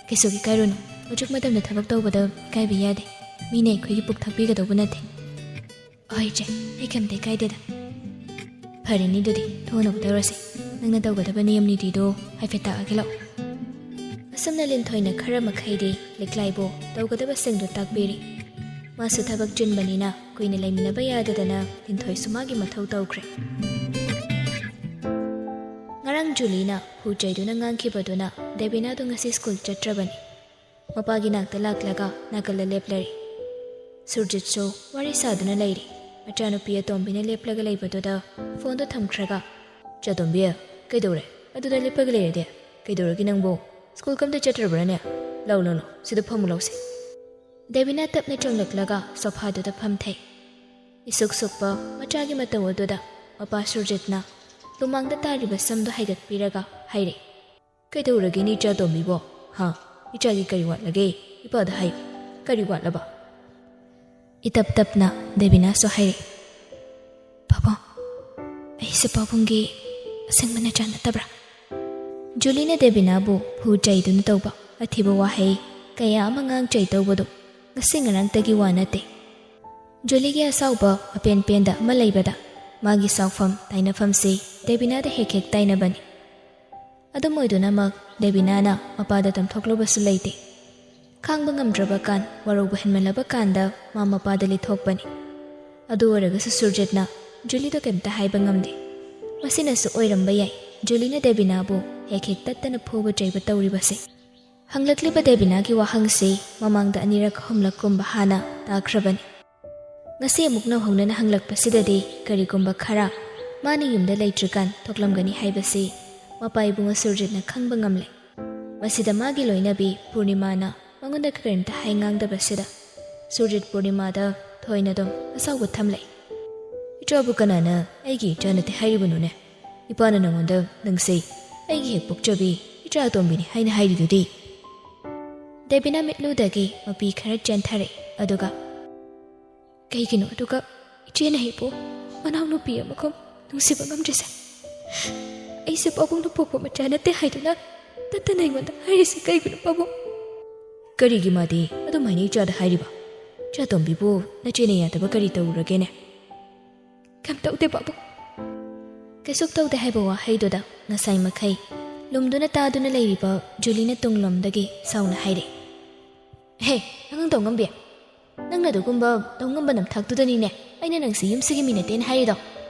ꯀꯩꯁꯨ ꯏꯀꯥꯏꯔꯨꯅꯨ, ꯍꯧꯖꯤꯛ ꯃꯇꯝꯗ ꯊꯕꯛ ꯇꯧꯕꯗ ꯏꯀꯥꯏꯕ ꯌꯥꯗꯦ꯫ ꯃꯤꯅ ꯑꯩꯈꯣꯏꯒꯤ ꯄꯨꯛ ꯊꯛꯄꯤꯒꯗꯧꯕ ꯅꯠꯇꯦ꯫ ꯍꯣꯏ ꯏꯆꯦ, ꯑꯩ ꯀꯩꯝꯇ ꯏꯀꯥꯏꯗꯦꯗ꯫ ꯐꯔꯦꯅꯦ, ꯑꯗꯨꯗꯤ ꯊꯣꯡꯅꯕ ꯇꯧꯔꯁꯤ꯫ ꯅꯪꯅ ꯇꯧꯒꯗꯕ ꯅꯤꯌꯝ ꯅꯤꯇꯤꯗꯣ ꯍꯥꯏꯐꯦꯠ ꯇꯥꯛꯑꯒꯦ ꯂꯥꯛꯑꯣ꯫ ꯑꯁꯨꯝꯅ ꯂꯤꯟꯊꯣꯏꯅ ꯈꯔ ꯃꯈꯩꯗꯤ ꯂꯤꯛꯂꯥꯏꯕꯨ ꯇꯧꯒꯗꯕꯁꯤꯡꯗꯨ ꯇꯥꯛꯄꯤꯔꯤ꯫ ꯃꯥꯁꯨ ꯊꯕꯛ ꯆꯤꯟꯕꯅꯤꯅ ꯀꯨꯏꯅ ꯂꯩꯃꯤꯟꯅꯕ ꯌꯥꯗꯗꯅ ꯂꯤꯟꯊꯣꯏꯁꯨ ꯃꯥꯒꯤ ꯃꯊꯧ ꯇꯧꯈ꯭ꯔꯦ꯫ ꯉꯔꯥꯡ ꯖꯨꯂꯤꯅ ꯐꯨ ꯆꯩꯗꯨꯅ ꯉꯥꯡꯈꯤꯕꯗꯨꯅ ꯗꯦꯕꯤꯅꯥꯗꯨ ꯉꯁꯤ ꯁ꯭ꯀꯨꯜ ꯆꯠꯇ꯭ꯔꯕꯅꯤ꯫ ꯃꯄꯥꯒꯤ ꯅꯥꯛꯇ ꯂꯥꯛꯂꯒ ꯅꯥꯀꯜꯗ ꯂꯦꯞꯂꯔꯤ꯫ ꯁꯨꯔꯖꯤꯠꯁꯨ ꯋꯥꯔꯤ ꯁꯥꯗꯨꯅ ꯂꯩꯔꯤ꯫ ꯃꯆꯥꯅꯨꯄꯤ ꯑꯇꯣꯝꯕꯤꯅ ꯂꯦꯞꯂꯒ ꯂꯩꯕꯗꯨꯗ ꯐꯣꯟꯗꯣ ꯊꯝꯈ꯭ꯔꯒ, "ꯆꯥꯇꯣꯝꯕꯤ, ꯀꯩꯗꯧꯔꯦ? ꯑꯗꯨꯗ ꯂꯦꯞꯄꯒ ꯂꯩꯔꯗꯤ? ꯀꯩꯗꯧꯔꯒꯦ ꯅꯪꯕꯨ? ꯁ꯭ꯀꯨꯜ ꯀꯝꯇ ꯆꯠꯇ꯭ꯔꯕ꯭ꯔꯥꯅꯦ? ꯂꯥꯎ, ꯂꯥꯎ, ꯂꯥꯎ, ꯁꯤꯗ ꯐꯝꯃꯨ ꯂꯥꯎꯁꯦ꯫" ꯗꯦꯕꯤꯅꯥ ꯇꯞꯅ ꯆꯪꯂꯛꯂꯒ ꯁꯣꯐꯥꯗꯨꯗ ꯐꯝꯊꯩ꯫ ꯏꯁꯨꯛ ꯁꯨꯛꯄ ꯃꯆꯥꯒꯤ ꯃꯇꯧ ꯑꯗꯨꯗ ꯃꯄꯥ ꯁꯨꯔꯖꯤꯠꯅ ꯂꯨꯃꯥꯡꯗ ꯇꯥꯔꯤꯕ ꯁꯝꯗꯨ ꯍꯥꯏꯒꯠꯄꯤꯔꯒ ꯍꯥꯏꯔꯦ, "ꯀꯩꯗꯧꯔꯒꯦꯅꯦ ꯏꯆꯥ ꯇꯣꯝꯕꯤꯕꯣ? ꯍꯥ? ꯏꯆꯥꯒꯤ ꯀꯔꯤ ꯋꯥꯠꯂꯒꯦ? ꯏꯄꯥꯗ ꯍꯥꯏꯌꯨ, ꯀꯔꯤ ꯋꯥꯠꯂꯕ?" ꯏꯇꯞ ꯇꯞꯅ ꯗꯦꯕꯤꯅꯥꯁꯨ ꯍꯥꯏꯔꯛꯏ, "ꯄꯥꯕꯨꯡ, ꯑꯩꯁꯦ ꯄꯥꯕꯨꯡꯒꯤ ꯑꯁꯦꯡꯕ ꯅꯆꯥ ꯅꯠꯇꯕ꯭ꯔꯥ?" ꯖꯨꯂꯤꯅ ꯗꯦꯕꯤꯅꯥꯕꯨ ꯐꯨ ꯆꯩꯗꯨꯅ ꯇꯧꯕ ꯑꯊꯤꯕ ꯋꯥꯍꯩ ꯀꯌꯥ ꯑꯃ ꯉꯥꯡ ꯆꯩ ꯇꯧꯕꯗꯨ ꯉꯁꯤ ꯉꯔꯥꯡꯇꯒꯤ ꯋꯥ ꯅꯠꯇꯦ꯫ ꯖꯨꯂꯤꯒꯤ ꯑꯁꯥꯎꯕ ꯑꯄꯦꯟ ꯄꯦꯟꯗ ꯑꯃ ꯂꯩꯕꯗ ꯃꯥꯒꯤ ꯁꯥꯎꯐꯝ ꯇꯥꯏꯅꯐꯝꯁꯤ ꯗꯦꯕꯤꯅꯥꯗ ꯍꯦꯛ ꯍꯦꯛ ꯇꯥꯏꯅꯕꯅꯤ꯫ ꯑꯗꯨꯝ ꯑꯣꯏꯗꯨꯅꯃꯛ ꯗꯦꯕꯤꯅꯥꯅ ꯃꯄꯥꯗ ꯇꯝꯊꯣꯛꯂꯨꯕꯁꯨ ꯂꯩꯇꯦ꯫ ꯈꯥꯡꯕ ꯉꯝꯗ꯭ꯔꯕ ꯀꯥꯟ, ꯋꯥꯔꯧꯕ ꯍꯦꯟꯃꯜꯂꯕ ꯀꯥꯟꯗ ꯃꯥ ꯃꯄꯥꯗ ꯂꯤꯊꯣꯛꯄꯅꯤ꯫ ꯑꯗꯨ ꯑꯣꯏꯔꯒꯁꯨ ꯁꯨꯔꯖꯤꯠꯅ ꯖꯨꯂꯤꯗ ꯀꯩꯝꯇ ꯍꯥꯏꯕ ꯉꯝꯗꯦ꯫ ꯃꯁꯤꯅꯁꯨ ꯑꯣꯏꯔꯝꯕ ꯌꯥꯏ ꯖꯨꯂꯤꯅ ꯗꯦꯕꯤꯅꯥꯕꯨ ꯍꯦꯛ ꯍꯦꯛ ꯇꯠꯇꯅ ꯐꯨꯕ ꯆꯩꯕ ꯇꯧꯔꯤꯕꯁꯦ꯫ ꯍꯪꯂꯛꯂꯤꯕ ꯗꯦꯕꯤꯅꯥꯒꯤ ꯋꯥꯍꯪꯁꯤ ꯃꯃꯥꯡꯗ ꯑꯅꯤꯔꯛ ꯑꯍꯨꯝꯂꯛ ꯀꯨꯝꯕ ꯍꯥꯟꯅ ꯇꯥꯈ꯭ꯔꯕꯅꯤ꯫ ꯉꯁꯤ ꯑꯃꯨꯛ ꯅꯧꯍꯧꯅꯅ ꯍꯪꯂꯛꯄꯁꯤꯗꯗꯤ ꯀꯔꯤꯒꯨꯝꯕ ꯈꯔ ꯃꯥꯅ ꯌꯨꯝꯗ ꯂꯩꯇ꯭ꯔꯤꯀꯥꯟ ꯊꯣꯛꯂꯝꯒꯅꯤ ꯍꯥꯏꯕꯁꯤ ꯃꯄꯥ ꯏꯕꯨꯡꯉꯣ ꯁꯨꯔꯖꯤꯠꯅ ꯈꯪꯕ ꯉꯝꯂꯦ꯫ ꯃꯁꯤꯗ ꯃꯥꯒꯤ ꯂꯣꯏꯅꯕꯤ ꯄꯨꯔꯅꯤꯃꯥꯅ ꯃꯉꯣꯟꯗ ꯀꯔꯤꯝꯇ ꯍꯥꯏ ꯉꯥꯡꯗꯕꯁꯤꯗ ꯁꯨꯔꯖꯤꯠ ꯄꯨꯔꯅꯤꯃꯥꯗ ꯊꯣꯏꯅ ꯑꯗꯨꯝ ꯑꯁꯥꯎꯕ ꯊꯝꯂꯛꯏ꯫ "ꯏꯆꯥꯕꯨ ꯀꯅꯥꯅ ꯑꯩꯒꯤ ꯏꯆꯥ ꯅꯠꯇꯦ ꯍꯥꯏꯔꯤꯕꯅꯣꯅꯦ? ꯏꯄꯥꯅ ꯅꯉꯣꯟꯗ ꯅꯪꯁꯦ ꯑꯩꯒꯤ ꯍꯦꯛ ꯄꯣꯛꯆꯕꯤ ꯏꯆꯥ ꯑꯇꯣꯝꯕꯤꯅꯤ ꯍꯥꯏꯅ ꯍꯥꯏꯔꯤꯗꯨꯗꯤ?" ꯗꯦꯕꯤꯅꯥ ꯃꯤꯠꯂꯨꯗꯒꯤ ꯃꯄꯤ ꯈꯔ ꯆꯦꯟꯊꯔꯛꯏ, ꯑꯗꯨꯒ, "ꯀꯩꯒꯤꯅꯣ ꯑꯗꯨꯒ ꯏꯆꯦꯅ ꯑꯩꯕꯨ ꯃꯅꯥꯎꯅꯨꯄꯤ ꯑꯃꯒꯨꯝ ꯅꯨꯡꯁꯤꯕ ꯉꯝꯗ꯭ꯔꯤꯁꯦ?" ꯑꯩꯁꯦ ꯄꯥꯕꯨꯡꯅ ꯄꯣꯛꯄ ꯃꯆꯥ ꯅꯠꯇꯦ ꯍꯥꯏꯗꯨꯅ ꯇꯠꯇꯅ ꯑꯩꯉꯣꯟꯗ ꯍꯥꯏꯔꯤꯁꯦ ꯀꯩꯒꯤꯅꯣ, ꯄꯥꯕꯨꯡ? ꯀꯔꯤꯒꯤ ꯃꯥꯗꯤ ꯑꯗꯨꯝꯍꯥꯏꯅ ꯏꯆꯥꯗ ꯍꯥꯏꯔꯤꯕ? ꯏꯆꯥꯇꯣꯝꯕꯤꯕꯨ ꯅꯆꯦꯅ ꯌꯥꯗꯕ ꯀꯔꯤ ꯇꯧꯔꯨꯔꯒꯦꯅꯦ? ꯀꯩꯝ ꯇꯧꯗꯦ, ꯄꯥꯕꯨꯡ꯫ ꯀꯩꯁꯨ ꯇꯧꯗꯦ ꯍꯥꯏꯕ ꯋꯥꯍꯩꯗꯨꯗ ꯉꯁꯥꯏ ꯃꯈꯩ ꯂꯨꯝꯗꯨꯅ ꯇꯥꯗꯨꯅ ꯂꯩꯔꯤꯕ ꯖꯨꯂꯤꯅ ꯇꯨꯡꯂꯣꯝꯗꯒꯤ ꯁꯥꯎꯅ ꯍꯥꯏꯔꯦ, "ꯍꯦ, ꯑꯉꯥꯡ ꯇꯧꯉꯝꯕꯤ, ꯅꯪꯅ ꯑꯗꯨꯒꯨꯝꯕ ꯇꯧꯉꯝꯕ ꯅꯝꯊꯥꯛꯇꯨꯗꯅꯤꯅꯦ ꯑꯩꯅ ꯅꯪꯁꯤ ꯌꯨꯝꯁꯤꯒꯤ ꯃꯤ ꯅꯠꯇꯦꯅ ꯍꯥꯏꯔꯤꯗꯣ꯫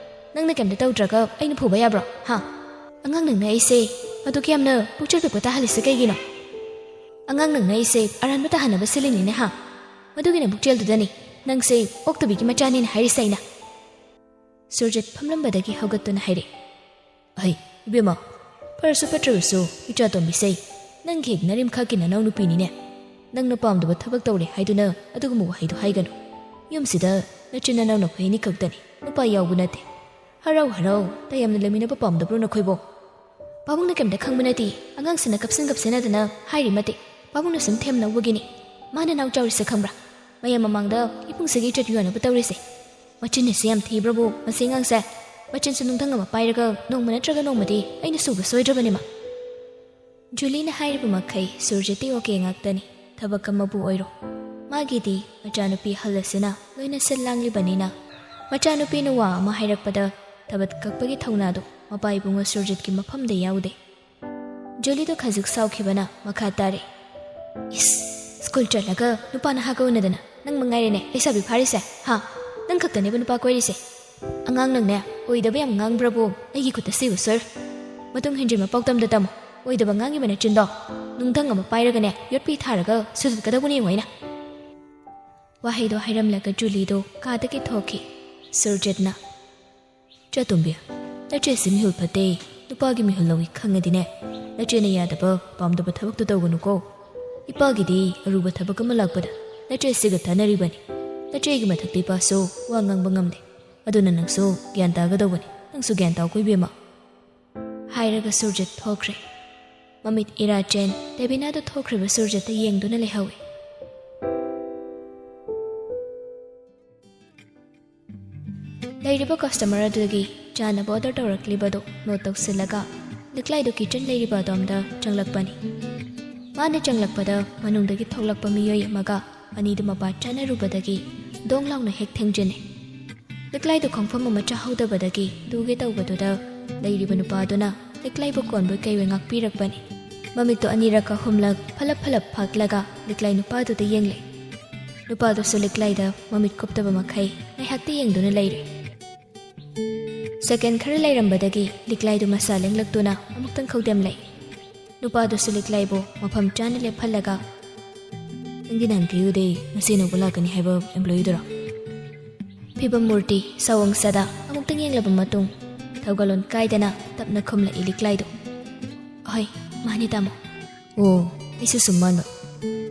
ꯅꯪꯅ ꯀꯩꯝꯇ ꯇꯧꯗ꯭ꯔꯒ ꯑꯩꯅ ꯐꯨꯕ ꯌꯥꯕ꯭ꯔꯣ, ꯍꯥ? ꯑꯉꯥꯡ ꯅꯪꯅ ꯑꯩꯁꯦ ꯑꯗꯨꯛ ꯌꯥꯝꯅ ꯄꯨꯛꯆꯦꯜ ꯄꯤꯛꯄ ꯇꯥꯍꯜꯂꯤꯁꯦ ꯀꯩꯒꯤꯅꯣ? ꯑꯉꯥꯡ ꯅꯪꯅ ꯑꯩꯁꯦ ꯑꯔꯥꯟꯕ ꯇꯥꯍꯟꯅꯕ ꯁꯤꯜꯂꯤꯅꯤꯅꯦ, ꯍꯥ? ꯃꯗꯨꯒꯤꯅ ꯄꯨꯛꯆꯦꯜꯗꯨꯗꯅꯤ ꯅꯪꯁꯦ ꯑꯣꯛꯇꯕꯤꯒꯤ ꯃꯆꯥꯅꯦꯅ ꯍꯥꯏꯔꯤꯁꯦ ꯑꯩꯅ꯫" ꯁꯨꯔꯖꯤꯠ ꯐꯝꯂꯝꯕꯗꯒꯤ ꯍꯧꯒꯠꯇꯨꯅ ꯍꯥꯏꯔꯛꯏ, "ꯑꯍꯩ, ꯏꯕꯦꯝꯃ, ꯐꯔꯁꯨ ꯐꯠꯇ꯭ꯔꯕꯁꯨ ꯏꯆꯥꯇꯣꯝꯕꯤꯁꯦ ꯅꯪꯒꯤ ꯍꯦꯛ ꯅꯔꯤꯝꯈꯥꯛꯀꯤ ꯅꯅꯥꯎꯅꯨꯄꯤꯅꯤꯅꯦ꯫ ꯅꯪꯅ ꯄꯥꯝꯗꯕ ꯊꯕꯛ ꯇꯧꯔꯦ ꯍꯥꯏꯗꯨꯅ ꯑꯗꯨꯒꯨꯝꯕ ꯋꯥꯍꯩꯗꯣ ꯍꯥꯏꯒꯅꯨ꯫ ꯌꯨꯝꯁꯤꯗ ꯅꯆꯤꯟ ꯅꯅꯥꯎ ꯅꯈꯣꯏ ꯑꯅꯤ ꯈꯛꯇꯅꯤ, ꯅꯨꯄꯥ ꯌꯥꯎꯕ ꯅꯠꯇꯦ꯫ ꯍꯔꯥꯎ ꯍꯔꯥꯎ ꯇꯌꯥꯝꯅ ꯂꯩꯃꯤꯟꯅꯕ ꯄꯥꯝꯗꯕ꯭ꯔꯣ ꯅꯈꯣꯏꯕꯣ? ꯄꯥꯕꯨꯡꯅ ꯀꯩꯝꯇ ꯈꯪꯕ ꯅꯠꯇꯦ꯫ ꯑꯉꯥꯡꯁꯤꯅ ꯀꯞꯁꯤꯟ ꯀꯞꯁꯤꯟꯅꯗꯅ ꯍꯥꯏꯔꯤ ꯃꯇꯤꯛ꯫ ꯄꯥꯕꯨꯡꯅ ꯁꯨꯝ ꯊꯦꯝꯅꯧꯕꯒꯤꯅꯤ꯫ ꯃꯥꯅ ꯅꯥꯎ ꯆꯥꯎꯔꯤꯁꯦ ꯈꯪꯕ꯭ꯔꯥ? ꯃꯌꯥꯝ ꯃꯃꯥꯡꯗ ꯏꯕꯨꯡꯁꯤꯒꯤ ꯏꯖꯠ ꯌꯣꯟꯅꯕ ꯇꯧꯔꯤꯁꯦ꯫ ꯃꯆꯤꯟ ꯑꯁꯤ ꯌꯥꯝ ꯊꯤꯕ꯭ꯔꯕꯨ ꯃꯁꯤ ꯑꯉꯥꯡꯁꯦ? ꯃꯆꯤꯟꯁꯨ ꯅꯨꯡꯊꯪ ꯑꯃ ꯄꯥꯏꯔꯒ ꯅꯣꯡꯃ ꯅꯠꯇ꯭ꯔꯒ ꯅꯣꯡꯃꯗꯤ ꯑꯩꯅ ꯁꯨꯕ ꯁꯣꯏꯗ꯭ꯔꯕꯅꯤ ꯃꯥ꯫" ꯖꯨꯂꯤꯅ ꯍꯥꯏꯔꯤꯕ ꯃꯈꯩ ꯁꯨꯔꯖꯤꯠꯇꯤ ꯑꯣꯀꯦ ꯉꯥꯛꯇꯅꯤ꯫ ꯊꯕꯛ ꯑꯃꯕꯨ ꯑꯣꯏꯔꯣ, ꯃꯥꯒꯤꯗꯤ ꯃꯆꯥꯅꯨꯄꯤ ꯑꯍꯜ ꯑꯁꯤꯅ ꯂꯣꯏꯅ ꯁꯤꯜ ꯂꯥꯡꯂꯤꯕꯅꯤꯅ, ꯃꯆꯥꯅꯨꯄꯤꯅ ꯋꯥ ꯑꯃ ꯍꯥꯏꯔꯛꯄꯗ ꯊꯕꯛ ꯀꯛꯄꯒꯤ ꯊꯧꯅꯥꯗꯣ ꯃꯄꯥ ꯏꯕꯨꯡꯉꯣ ꯁꯨꯔꯖꯤꯠꯀꯤ ꯃꯐꯝꯗ ꯌꯥꯎꯗꯦ꯫ ꯖꯨꯂꯤꯗꯣ ꯈꯖꯤꯛ ꯁꯥꯎꯈꯤꯕꯅ ꯃꯈꯥ ꯇꯥꯔꯦ, "ꯏꯁ, ꯁ꯭ꯀꯨꯜ ꯆꯠꯂꯒ ꯅꯨꯄꯥ ꯅꯍꯥꯒ ꯎꯅꯗꯅ ꯅꯪ ꯃꯉꯥꯏꯔꯦꯅꯦ ꯂꯩꯁꯥꯕꯤ ꯐꯥꯔꯤꯁꯦ, ꯍꯥ? ꯅꯪ ꯈꯛꯇꯅꯦꯕ ꯅꯨꯄꯥ ꯀꯣꯏꯔꯤꯁꯦ꯫ ꯑꯉꯥꯡ ꯅꯪꯅꯦ ꯑꯣꯏꯗꯕ ꯌꯥꯝ ꯉꯥꯡꯕ꯭ꯔꯕꯨ ꯑꯩꯒꯤ ꯈꯨꯠꯇ ꯁꯤꯕ ꯁꯣꯏꯔꯣꯏ꯫ ꯃꯇꯨꯡ ꯍꯦꯟꯖꯤꯟꯕ ꯄꯥꯎꯗꯝꯗ ꯇꯝꯃꯨ꯫ ꯑꯣꯏꯗꯕ ꯉꯥꯡꯉꯤꯕ ꯅꯆꯤꯟꯗꯣ ꯅꯨꯡꯊꯪ ꯑꯃ ꯄꯥꯏꯔꯒꯅꯦ ꯌꯣꯠꯄꯤ ꯊꯥꯔꯒ ꯁꯨꯗꯠꯀꯗꯧꯕꯅꯤ ꯌꯦꯡꯉꯣ ꯑꯩꯅ꯫" ꯋꯥꯍꯩꯗꯣ ꯍꯥꯏꯔꯝꯂꯒ ꯖꯨꯂꯤꯗꯣ ꯀꯥꯗꯒꯤ ꯊꯣꯛꯈꯤ꯫ ꯁꯨꯔꯖꯤꯠꯅ, "ꯏꯆꯥꯇꯣꯝꯕꯤ, ꯅꯆꯦꯁꯤ ꯃꯤꯍꯨꯜ ꯐꯠꯇꯦ, ꯅꯨꯄꯥꯒꯤ ꯃꯤꯍꯨꯜ ꯂꯧꯏ ꯈꯪꯉꯗꯤꯅꯦ, ꯅꯆꯦꯅ ꯌꯥꯗꯕ ꯄꯥꯝꯗꯕ ꯊꯕꯛꯇꯨ ꯇꯧꯒꯅꯨꯀꯣ꯫ ꯏꯄꯥꯒꯤꯗꯤ ꯑꯔꯨꯕ ꯊꯕꯛ ꯑꯃ ꯂꯥꯛꯄꯗ ꯅꯆꯦꯁꯤꯒ ꯇꯥꯟꯅꯔꯤꯕꯅꯤ꯫ ꯅꯆꯦꯒꯤ ꯃꯊꯛꯇ ꯏꯄꯥꯁꯨ ꯋꯥ ꯉꯥꯡꯕ ꯉꯝꯗꯦ꯫ ꯑꯗꯨꯅ ꯅꯪꯁꯨ ꯒ꯭ꯌꯥꯟ ꯇꯥꯒꯗꯧꯕꯅꯤ꯫ ꯅꯪꯁꯨ ꯒ꯭ꯌꯥꯟ ꯇꯥꯎꯀꯣ ꯏꯕꯦꯝꯃ꯫" ꯍꯥꯏꯔꯒ ꯁꯨꯔꯖꯤꯠ ꯊꯣꯛꯈ꯭ꯔꯦ꯫ ꯃꯃꯤꯠ ꯏꯔꯥ ꯆꯦꯟ ꯗꯦꯕꯤꯅꯥꯗ ꯊꯣꯛꯈ꯭ꯔꯤꯕ ꯁꯨꯔꯖꯤꯠꯇ ꯌꯦꯡꯗꯨꯅ ꯂꯩꯍꯧꯏ꯫ ꯂꯩꯔꯤꯕ ꯀꯁꯇꯃꯔ ꯑꯗꯨꯗꯒꯤ ꯆꯥꯅꯕ ꯑꯣꯔꯗꯔ ꯇꯧꯔꯛꯂꯤꯕꯗꯨ ꯅꯣꯠ ꯇꯧꯁꯤꯜꯂꯒ ꯂꯤꯛꯂꯥꯏꯗꯨ ꯀꯤꯆꯟ ꯂꯩꯔꯤꯕ ꯑꯗꯣꯝꯗ ꯆꯪꯂꯛꯄꯅꯤ꯫ ꯃꯥꯅ ꯆꯪꯂꯛꯄꯗ ꯃꯅꯨꯡꯗꯒꯤ ꯊꯣꯛꯂꯛꯄ ꯃꯤꯑꯣꯏ ꯑꯃꯒ ꯑꯅꯤꯗꯨ ꯃꯄꯥ ꯆꯥꯅꯔꯨꯕꯗꯒꯤ ꯗꯣꯡ ꯂꯥꯎꯅ ꯍꯦꯛ ꯊꯦꯡꯖꯤꯟꯅꯩ꯫ ꯂꯤꯛꯂꯥꯏꯗꯨ ꯈꯣꯡꯐꯝ ꯑꯃ ꯆꯥꯍꯧꯗꯕꯗꯒꯤ ꯇꯨꯒꯦ ꯇꯧꯕꯗꯨꯗ ꯂꯩꯔꯤꯕ ꯅꯨꯄꯥꯗꯨꯅ ꯂꯤꯛꯂꯥꯏꯕꯨ ꯀꯣꯟꯕꯣꯏ ꯀꯩꯕꯣꯏ ꯉꯥꯛꯄꯤꯔꯛꯄꯅꯤ꯫ ꯃꯃꯤꯠꯇꯨ ꯑꯅꯤꯔꯛ ꯑꯍꯨꯝꯂꯛ ꯐꯂꯞ ꯐꯂꯞ ꯐꯥꯛꯂꯒ ꯂꯤꯛꯂꯥꯏ ꯅꯨꯄꯥꯗꯨꯗ ꯌꯦꯡꯂꯦ꯫ ꯅꯨꯄꯥꯗꯨꯁꯨ ꯂꯤꯛꯂꯥꯏꯗ ꯃꯃꯤꯠ ꯀꯨꯞꯇꯕ ꯃꯈꯩ ꯉꯥꯏꯍꯥꯛꯇꯤ ꯌꯦꯡꯗꯨꯅ ꯂꯩꯔꯦ꯫ ꯁꯦꯀꯦꯟ ꯈꯔ ꯂꯩꯔꯝꯕꯗꯒꯤ ꯂꯤꯛꯂꯥꯏꯗꯨ ꯃꯁꯥ ꯂꯦꯡꯂꯛꯇꯨꯅ ꯑꯃꯨꯛꯇꯪ ꯈꯧꯗꯦꯝꯂꯦ꯫ ꯅꯨꯄꯥꯗꯨꯁꯨ ꯂꯤꯛꯂꯥꯏꯕꯨ ꯃꯐꯝ ꯆꯥꯅ ꯂꯦꯞꯍꯜꯂꯒ, "ꯅꯪꯗꯤ ꯅꯍꯥꯟ ꯊꯤꯌꯨꯗꯦ, ꯉꯁꯤ ꯑꯅꯧꯕ ꯂꯥꯛꯀꯅꯤ ꯍꯥꯏꯕ ꯑꯦꯝꯄ꯭ꯂꯣꯌꯤꯗꯨꯔꯣ?" ꯐꯤꯕꯝ ꯃꯨꯔꯇꯤ ꯁꯑꯣꯡ ꯁꯥꯗ ꯑꯃꯨꯛꯇꯪ ꯌꯦꯡꯂꯕ ꯃꯇꯨꯡ ꯊꯧꯒꯜꯂꯣꯟ ꯀꯥꯏꯗꯅ ꯇꯞꯅ ꯈꯨꯝꯂꯛꯏ ꯂꯤꯛꯂꯥꯏꯗꯨ꯫ "ꯑꯍꯣꯏ, ꯃꯥꯅꯦ ꯇꯥꯃꯣ꯫" "ꯑꯣ, ꯑꯩꯁꯨ ꯁꯨꯝ ꯃꯥꯟꯕ꯫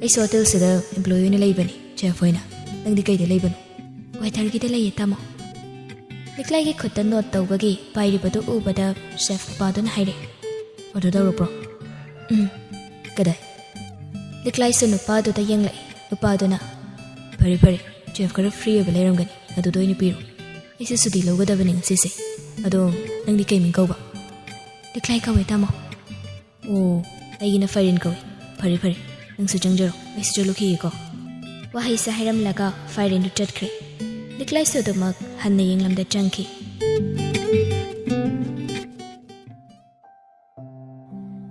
ꯑꯩꯁꯨ ꯍꯣꯇꯦꯜꯁꯤꯗ ꯑꯦꯝꯄ꯭ꯂꯣꯌꯤ ꯑꯣꯏꯅ ꯂꯩꯕꯅꯤ, ꯆꯦꯐ ꯑꯣꯏꯅ꯫ ꯅꯪꯗꯤ ꯀꯩꯗ ꯂꯩꯕꯅꯣ?" "ꯋꯦꯇꯔꯒꯤꯗ ꯂꯩꯌꯦ ꯇꯥꯃꯣ꯫" ꯂꯤꯛꯂꯥꯏꯒꯤ ꯈꯨꯠꯇ ꯅꯣꯠ ꯇꯧꯕꯒꯤ ꯄꯥꯏꯔꯤꯕꯗꯨ ꯎꯕꯗ ꯆꯦꯐ ꯅꯨꯄꯥꯗꯨꯅ ꯍꯥꯏꯔꯛꯏ, "ꯑꯣꯔꯗꯔ ꯇꯧꯔꯛꯄ꯭ꯔꯣ?" "ꯎꯝ꯫" "ꯀꯗꯥꯏ?" ꯂꯤꯛꯂꯥꯏꯁꯨ ꯅꯨꯄꯥꯗꯨꯗ ꯌꯦꯡꯂꯛꯏ꯫ ꯅꯨꯄꯥꯗꯨꯅ, "ꯐꯔꯦ ꯐꯔꯦ, ꯆꯦꯐ ꯈꯔ ꯐ꯭ꯔꯤ ꯑꯣꯏꯕ ꯂꯩꯔꯝꯒꯅꯤ, ꯑꯗꯨꯗ ꯑꯣꯏꯅ ꯄꯤꯔꯣ꯫ ꯑꯩꯁꯨ ꯁꯨꯇꯤ ꯂꯧꯒꯗꯕꯅꯤ ꯉꯁꯤꯁꯦ꯫ ꯑꯗꯣ ꯅꯪꯗꯤ ꯀꯩ ꯃꯤꯡ ꯀꯧꯕ?" "ꯂꯤꯛꯂꯥꯏ ꯀꯧꯋꯦ ꯇꯥꯃꯣ꯫" "ꯑꯣ, ꯑꯩꯒꯤꯅ ꯐꯥꯏꯔꯦꯟ ꯀꯧꯏ꯫ ꯐꯔꯦ ꯐꯔꯦ, ꯅꯪꯁꯨ ꯆꯪꯖꯔꯣ, ꯑꯩꯁꯨ ꯆꯠꯂꯨꯈꯤꯒꯦꯀꯣ꯫" ꯋꯥꯍꯩꯁꯦ ꯍꯥꯏꯔꯝꯂꯒ ꯐꯥꯏꯔꯦꯟꯗꯨ ꯆꯠꯈ꯭ꯔꯦ꯫ ꯂꯤꯛꯂꯥꯏꯁꯨ ꯑꯗꯨꯃꯛ ꯍꯟꯅ ꯌꯦꯡꯂꯝꯗ ꯆꯪꯈꯤ꯫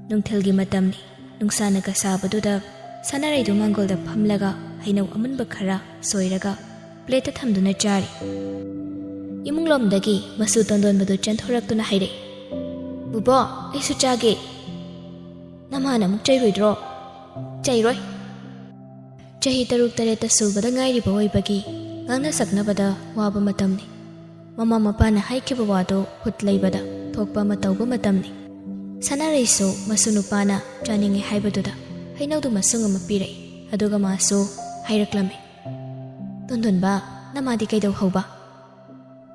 ꯅꯨꯡꯊꯤꯜꯒꯤ ꯃꯇꯝꯅꯤ꯫ ꯅꯨꯡꯁꯥꯅꯒ ꯁꯥꯕꯗꯨꯗ ꯁꯅꯥꯔꯩꯗꯨ ꯃꯥꯡꯒꯣꯜꯗ ꯐꯝꯂꯒ ꯍꯩꯅꯧ ꯑꯃꯨꯟꯕ ꯈꯔ ꯁꯣꯏꯔꯒ ꯄ꯭ꯂꯦꯠꯇ ꯊꯝꯗꯨꯅ ꯆꯥꯔꯤ꯫ ꯏꯃꯨꯡꯂꯣꯝꯗꯒꯤ ꯃꯁꯨ ꯇꯣꯟꯗꯣꯟꯕꯗꯨ ꯆꯦꯟꯊꯣꯔꯛꯇꯨꯅ ꯍꯥꯏꯔꯛꯏ, "ꯕꯨꯕꯣ, ꯑꯩꯁꯨ ꯆꯥꯒꯦ꯫" "ꯅꯃꯥꯅ ꯑꯃꯨꯛ ꯆꯩꯔꯣꯏꯗ꯭ꯔꯣ?" "ꯆꯩꯔꯣꯏ꯫" ꯆꯍꯤ ꯇꯔꯨꯛ ꯇꯔꯦꯠꯇ ꯁꯨꯕꯗ ꯉꯥꯏꯔꯤꯕ ꯑꯣꯏꯕꯒꯤ ꯉꯥꯡꯅ ꯁꯛꯅꯕꯗ ꯋꯥꯕ ꯃꯇꯝꯅꯤ꯫ ꯃꯃꯥ ꯃꯄꯥꯅ ꯍꯥꯏꯈꯤꯕ ꯋꯥꯗꯨ ꯍꯨꯠ ꯂꯩꯕꯗ ꯊꯣꯛꯄ ꯑꯃ ꯇꯧꯕ ꯃꯇꯝꯅꯤ꯫ ꯁꯅꯥꯔꯩꯁꯨ ꯃꯁꯨ ꯅꯨꯄꯥꯅ ꯆꯥꯅꯤꯡꯉꯦ ꯍꯥꯏꯕꯗꯨꯗ ꯍꯩꯅꯧꯗꯨ ꯃꯁꯨꯡ ꯑꯃ ꯄꯤꯔꯛꯏ, ꯑꯗꯨꯒ ꯃꯥꯁꯨ ꯍꯥꯏꯔꯛꯂꯝꯃꯤ, "ꯇꯣꯟꯗꯣꯟꯕ, ꯅꯃꯥꯗꯤ ꯀꯩꯗꯧꯍꯧꯕ?"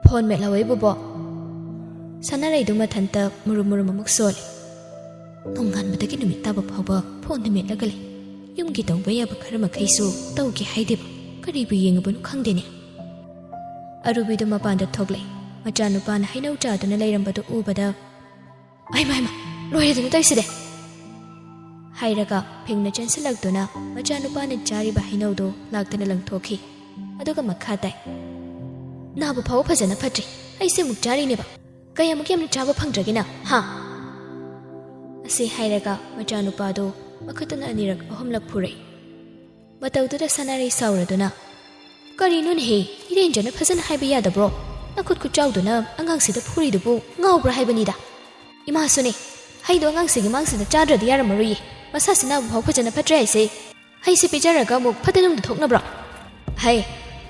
"ꯐꯣꯟ ꯃꯦꯠꯍꯧꯋꯦ ꯕꯨꯕꯣ꯫" ꯁꯅꯥꯔꯩꯗꯨ ꯃꯊꯟꯇ ꯃꯨꯔꯨꯝ ꯃꯨꯔꯨꯝ ꯑꯃꯨꯛ ꯁꯣꯜꯂꯤ꯫ "ꯅꯣꯡꯉꯥꯟꯕꯗꯒꯤ ꯅꯨꯃꯤꯠ ꯇꯥꯕ ꯐꯥꯎꯕ ꯐꯣꯟꯗ ꯃꯦꯠꯂꯒ ꯂꯩ꯫ ꯌꯨꯝꯒꯤ ꯇꯧꯕ ꯌꯥꯕ ꯈꯔ ꯃꯈꯩꯁꯨ ꯇꯧꯒꯦ ꯍꯥꯏꯗꯦꯕ꯫ ꯀꯔꯤꯕꯨ ꯌꯦꯡꯉꯨꯕꯅꯣ ꯈꯪꯗꯦꯅꯦ꯫" ꯑꯔꯨꯕꯤꯗꯨ ꯃꯄꯥꯟꯗ ꯊꯣꯛꯂꯛꯏ꯫ ꯃꯆꯥꯅꯨꯄꯥꯅ ꯍꯩꯅꯧ ꯆꯥꯗꯨꯅ ꯂꯩꯔꯝꯕꯗꯨ ꯎꯕꯗ, "ꯑꯩꯃ, ꯑꯩꯃ, ꯂꯣꯏꯔꯦꯗꯅ ꯇꯧꯔꯤꯁꯤꯗꯤ!" ꯍꯥꯏꯔꯒ ꯐꯤꯡꯅ ꯆꯦꯟꯁꯤꯜꯂꯛꯇꯨꯅ ꯃꯆꯥꯅꯨꯄꯥꯅ ꯆꯥꯔꯤꯕ ꯍꯩꯅꯧꯗꯨ ꯂꯥꯛꯇꯅ ꯂꯪꯊꯣꯛꯈꯤ꯫ ꯑꯗꯨꯒ ꯃꯈꯥ ꯇꯥꯏ, "ꯅꯥꯕ ꯐꯥꯎꯕ ꯐꯖꯅ ꯐꯠꯇ꯭ꯔꯤ, ꯑꯩꯁꯦ ꯑꯃꯨꯛ ꯆꯥꯔꯤꯅꯦꯕ꯫ ꯀꯌꯥꯃꯨꯛ ꯌꯥꯝꯅ ꯆꯥꯕ ꯐꯪꯗ꯭ꯔꯒꯦꯅ, ꯍꯥ?" ꯑꯁꯤ ꯍꯥꯏꯔꯒ ꯃꯆꯥꯅꯨꯄꯥꯗꯨ ꯃꯈꯨꯠꯇꯨꯅ ꯑꯅꯤꯔꯛ ꯑꯍꯨꯝꯂꯛ ꯐꯨꯔꯛꯏ꯫ ꯃꯇꯧꯗꯨꯗ ꯁꯅꯥꯔꯩ ꯁꯥꯎꯔꯗꯨꯅ, "ꯀꯔꯤꯅꯣꯅꯦꯍꯦ, ꯏꯔꯦꯟꯖꯅ ꯐꯖꯅ ꯍꯥꯏꯕ ꯌꯥꯗꯕ꯭ꯔꯣ? ꯅꯈꯨꯠ ꯈꯨꯠꯆꯥꯎꯗꯨꯅ ꯑꯉꯥꯡꯁꯤꯗ ꯐꯨꯔꯤꯗꯨꯕꯨ ꯉꯥꯎꯕ꯭ꯔꯥ ꯍꯥꯏꯕꯅꯤꯗ꯫ ꯏꯃꯥꯁꯨꯅꯦ, ꯍꯩꯗꯣ ꯑꯉꯥꯡꯁꯤꯒꯤ ꯃꯥꯡꯁꯤꯗ ꯆꯥꯗ꯭ꯔꯗꯤ ꯌꯥꯔꯝꯃꯔꯣꯏꯌꯦ꯫ ꯃꯁꯥꯁꯤ ꯅꯥꯕ ꯐꯥꯎ ꯐꯖꯅ ꯐꯠꯇ꯭ꯔꯦ ꯍꯥꯏꯁꯦ꯫ ꯍꯩꯁꯦ ꯄꯤꯖꯔꯒ ꯑꯃꯨꯛ ꯐꯠꯇ ꯅꯨꯡꯗ ꯊꯣꯛꯅꯕ꯭ꯔꯣ? ꯍꯩ,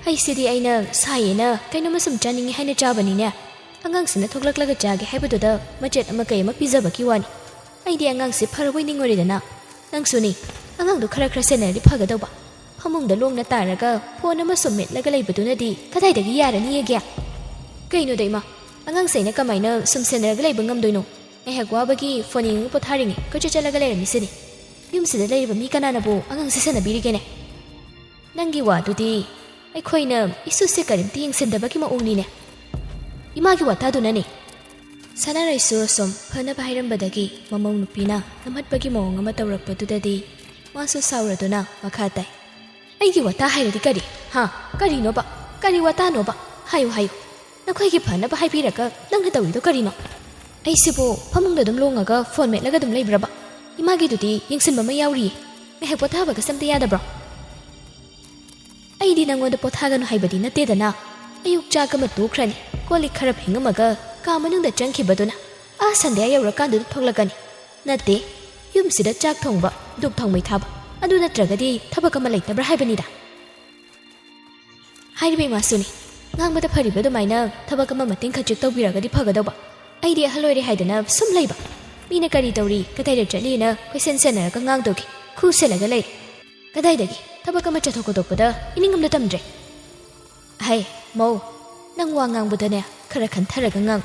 ꯍꯩꯁꯤꯗꯤ ꯑꯩꯅ ꯁꯥꯏꯌꯦꯅ ꯀꯩꯅꯣꯝꯃ ꯁꯨꯝ ꯆꯥꯅꯤꯡꯉꯤ ꯍꯥꯏꯅ ꯆꯥꯕꯅꯤꯅꯦ꯫ ꯑꯉꯥꯡꯁꯤꯅ ꯊꯣꯛꯂꯛꯂꯒ ꯆꯥꯒꯦ ꯍꯥꯏꯕꯗꯨꯗ ꯃꯆꯦꯠ ꯑꯃ ꯀꯩ ꯑꯃ ꯄꯤꯖꯕꯒꯤ ꯋꯥꯅꯤ꯫ ꯑꯩꯗꯤ ꯑꯉꯥꯡꯁꯤ ꯐꯔꯕꯣꯏ ꯅꯤꯡꯉꯨꯔꯦꯗꯅ꯫ ꯅꯪꯁꯨꯅꯤ, ꯑꯉꯥꯡꯗꯣ ꯈꯔ ꯈꯔ ꯁꯦꯟꯅꯔꯗꯤ ꯐꯒꯗꯧꯕ꯫ ꯐꯃꯨꯡꯗ ꯂꯣꯡꯅ ꯇꯥꯔꯒ ꯐꯣꯟ ꯑꯃ ꯁꯨꯝ ꯃꯦꯠꯂꯒ ꯂꯩꯕꯗꯨꯅꯗꯤ ꯀꯗꯥꯏꯗꯒꯤ ꯌꯥꯔꯅꯤꯌꯦꯒꯦ?" "ꯀꯩꯅꯣꯗ ꯏꯃꯥ, ꯑꯉꯥꯡꯁꯦ ꯑꯩꯅ ꯀꯃꯥꯏꯅ ꯁꯨꯝ ꯁꯦꯟꯅꯔꯒ ꯂꯩꯕ ꯉꯝꯗꯣꯏꯅꯣ? ꯉꯥꯏꯍꯥꯛ ꯋꯥꯕꯒꯤ ꯐꯣꯟ ꯌꯦꯡꯉꯒ ꯄꯣꯊꯥꯔꯤꯉꯩ ꯀꯣꯏꯆꯠ ꯆꯠꯂꯒ ꯂꯩꯔꯝꯃꯤꯁꯤꯅꯤ꯫ ꯌꯨꯝꯁꯤꯗ ꯂꯩꯔꯤꯕ ꯃꯤ ꯀꯅꯥꯅꯕꯨ ꯑꯉꯥꯡꯁꯦ ꯁꯦꯟꯅꯕꯤꯔꯤꯒꯦꯅꯦ?" "ꯅꯪꯒꯤ ꯋꯥꯗꯨꯗꯤ ꯑꯩꯈꯣꯏꯅ ꯏꯁꯨꯁꯦ ꯀꯔꯤꯝꯇ ꯌꯦꯡꯁꯤꯟꯗꯕꯒꯤ ꯃꯑꯣꯡꯅꯤꯅꯦ꯫ ꯏꯃꯥꯒꯤ ꯋꯥꯇꯥꯗꯨꯅꯅꯦ꯫" ꯁꯅꯥꯔꯩꯁꯨ ꯑꯁꯨꯝ ꯐꯅꯕ ꯍꯥꯏꯔꯝꯕꯗꯒꯤ ꯃꯃꯧ ꯅꯨꯄꯤꯅ ꯅꯝꯍꯠꯄꯒꯤ ꯃꯑꯣꯡ ꯑꯃ ꯇꯧꯔꯛꯄꯗꯨꯗꯗꯤ ꯃꯥꯁꯨ ꯁꯥꯎꯔꯗꯨꯅ ꯃꯈꯥ ꯇꯥꯏ, "ꯑꯩꯒꯤ ꯋꯥꯇꯥ ꯍꯥꯏꯔꯗꯤ ꯀꯔꯤ? ꯍꯥ? ꯀꯔꯤꯅꯣꯕ? ꯀꯔꯤ ꯋꯥꯇꯥꯅꯣꯕ? ꯍꯥꯏꯌꯨ, ꯍꯥꯏꯌꯨ꯫ ꯅꯈꯣꯏꯒꯤ ꯐꯅꯕ ꯍꯥꯏꯕꯤꯔꯒ ꯅꯪꯅ ꯇꯧꯔꯤꯗꯣ ꯀꯔꯤꯅꯣ? ꯑꯩꯁꯤꯕꯨ ꯐꯃꯨꯡꯗ ꯑꯗꯨꯝ ꯂꯣꯡꯉꯒ ꯐꯣꯟ ꯃꯦꯠꯂꯒ ꯑꯗꯨꯝ ꯂꯩꯕ꯭ꯔꯕ? ꯏꯃꯥꯒꯤꯗꯨꯗꯤ ꯌꯦꯡꯁꯤꯟꯕ ꯑꯃ ꯌꯥꯎꯔꯤꯌꯦ꯫ ꯉꯥꯏꯍꯥꯛ ꯄꯣꯊꯥꯕꯒꯁꯦ ꯑꯝꯇ ꯌꯥꯗꯕ꯭ꯔꯣ?" "ꯑꯩꯗꯤ ꯅꯪꯉꯣꯟꯗ ꯄꯣꯊꯥꯒꯅꯨ ꯍꯥꯏꯕꯗꯤ ꯅꯠꯇꯦꯗꯅ꯫ ꯑꯌꯨꯛ ꯆꯥꯛ ꯑꯃ ꯇꯣꯛꯈ꯭ꯔꯅꯤ, ꯀꯣꯜ ꯂꯤꯛ ꯈꯔ ꯐꯦꯡꯉꯝꯃꯒ ꯀꯥ ꯃꯅꯨꯡꯗ ꯆꯪꯈꯤꯕꯗꯨꯅ ꯑꯥ ꯁꯟꯗ꯭ꯌꯥ ꯌꯧꯔꯀꯥꯟꯗꯨꯗ ꯊꯣꯛꯂꯛꯀꯅꯤ꯫ ꯅꯠꯇꯦ, ꯌꯨꯝꯁꯤꯗ ꯆꯥꯛ ꯊꯣꯡꯕ, ꯙꯨꯞ ꯊꯥꯎꯃꯩ ꯊꯥꯕ, ꯑꯗꯨ ꯅꯠꯇ꯭ꯔꯒꯗꯤ ꯊꯕꯛ ꯑꯃ ꯂꯩꯇꯕ꯭ꯔꯥ ꯍꯥꯏꯕꯅꯤꯗ꯫" ꯍꯥꯏꯔꯤꯕ ꯏꯃꯥꯁꯨꯅꯤ, ꯉꯥꯡꯕꯗ ꯐꯔꯤꯕ ꯑꯗꯨꯃꯥꯏꯅ ꯊꯕꯛ ꯑꯃ ꯃꯇꯦꯡ ꯈꯖꯤꯛ ꯇꯧꯕꯤꯔꯒꯗꯤ ꯐꯒꯗꯧꯕ꯫ ꯑꯩꯗꯤ ꯑꯍꯜ ꯑꯣꯏꯔꯦ ꯍꯥꯏꯗꯅ ꯁꯨꯝ ꯂꯩꯕ? ꯃꯤꯅ ꯀꯔꯤ ꯇꯧꯔꯤ, ꯀꯗꯥꯏꯗ ꯆꯠꯂꯤꯅ ꯀꯣꯏꯁꯦꯟ ꯁꯦꯟꯅꯔꯒ ꯉꯥꯡꯗꯧꯒꯤ ꯈꯨ ꯁꯦꯜꯂꯒ ꯂꯩꯔꯦ꯫ ꯀꯗꯥꯏꯗꯒꯤ ꯊꯕꯛ ꯑꯃ ꯆꯠꯊꯣꯛ ꯈꯣꯠꯇꯣꯛꯄꯗ ꯏꯅꯤꯡ ꯑꯃꯗ ꯇꯝꯗ꯭ꯔꯦ꯫ ꯍꯩ, ꯃꯧ, ꯅꯪ ꯋꯥ ꯉꯥꯡꯕꯗꯅꯦ ꯈꯔ ꯈꯟꯊꯔꯒ ꯉꯥꯡ꯫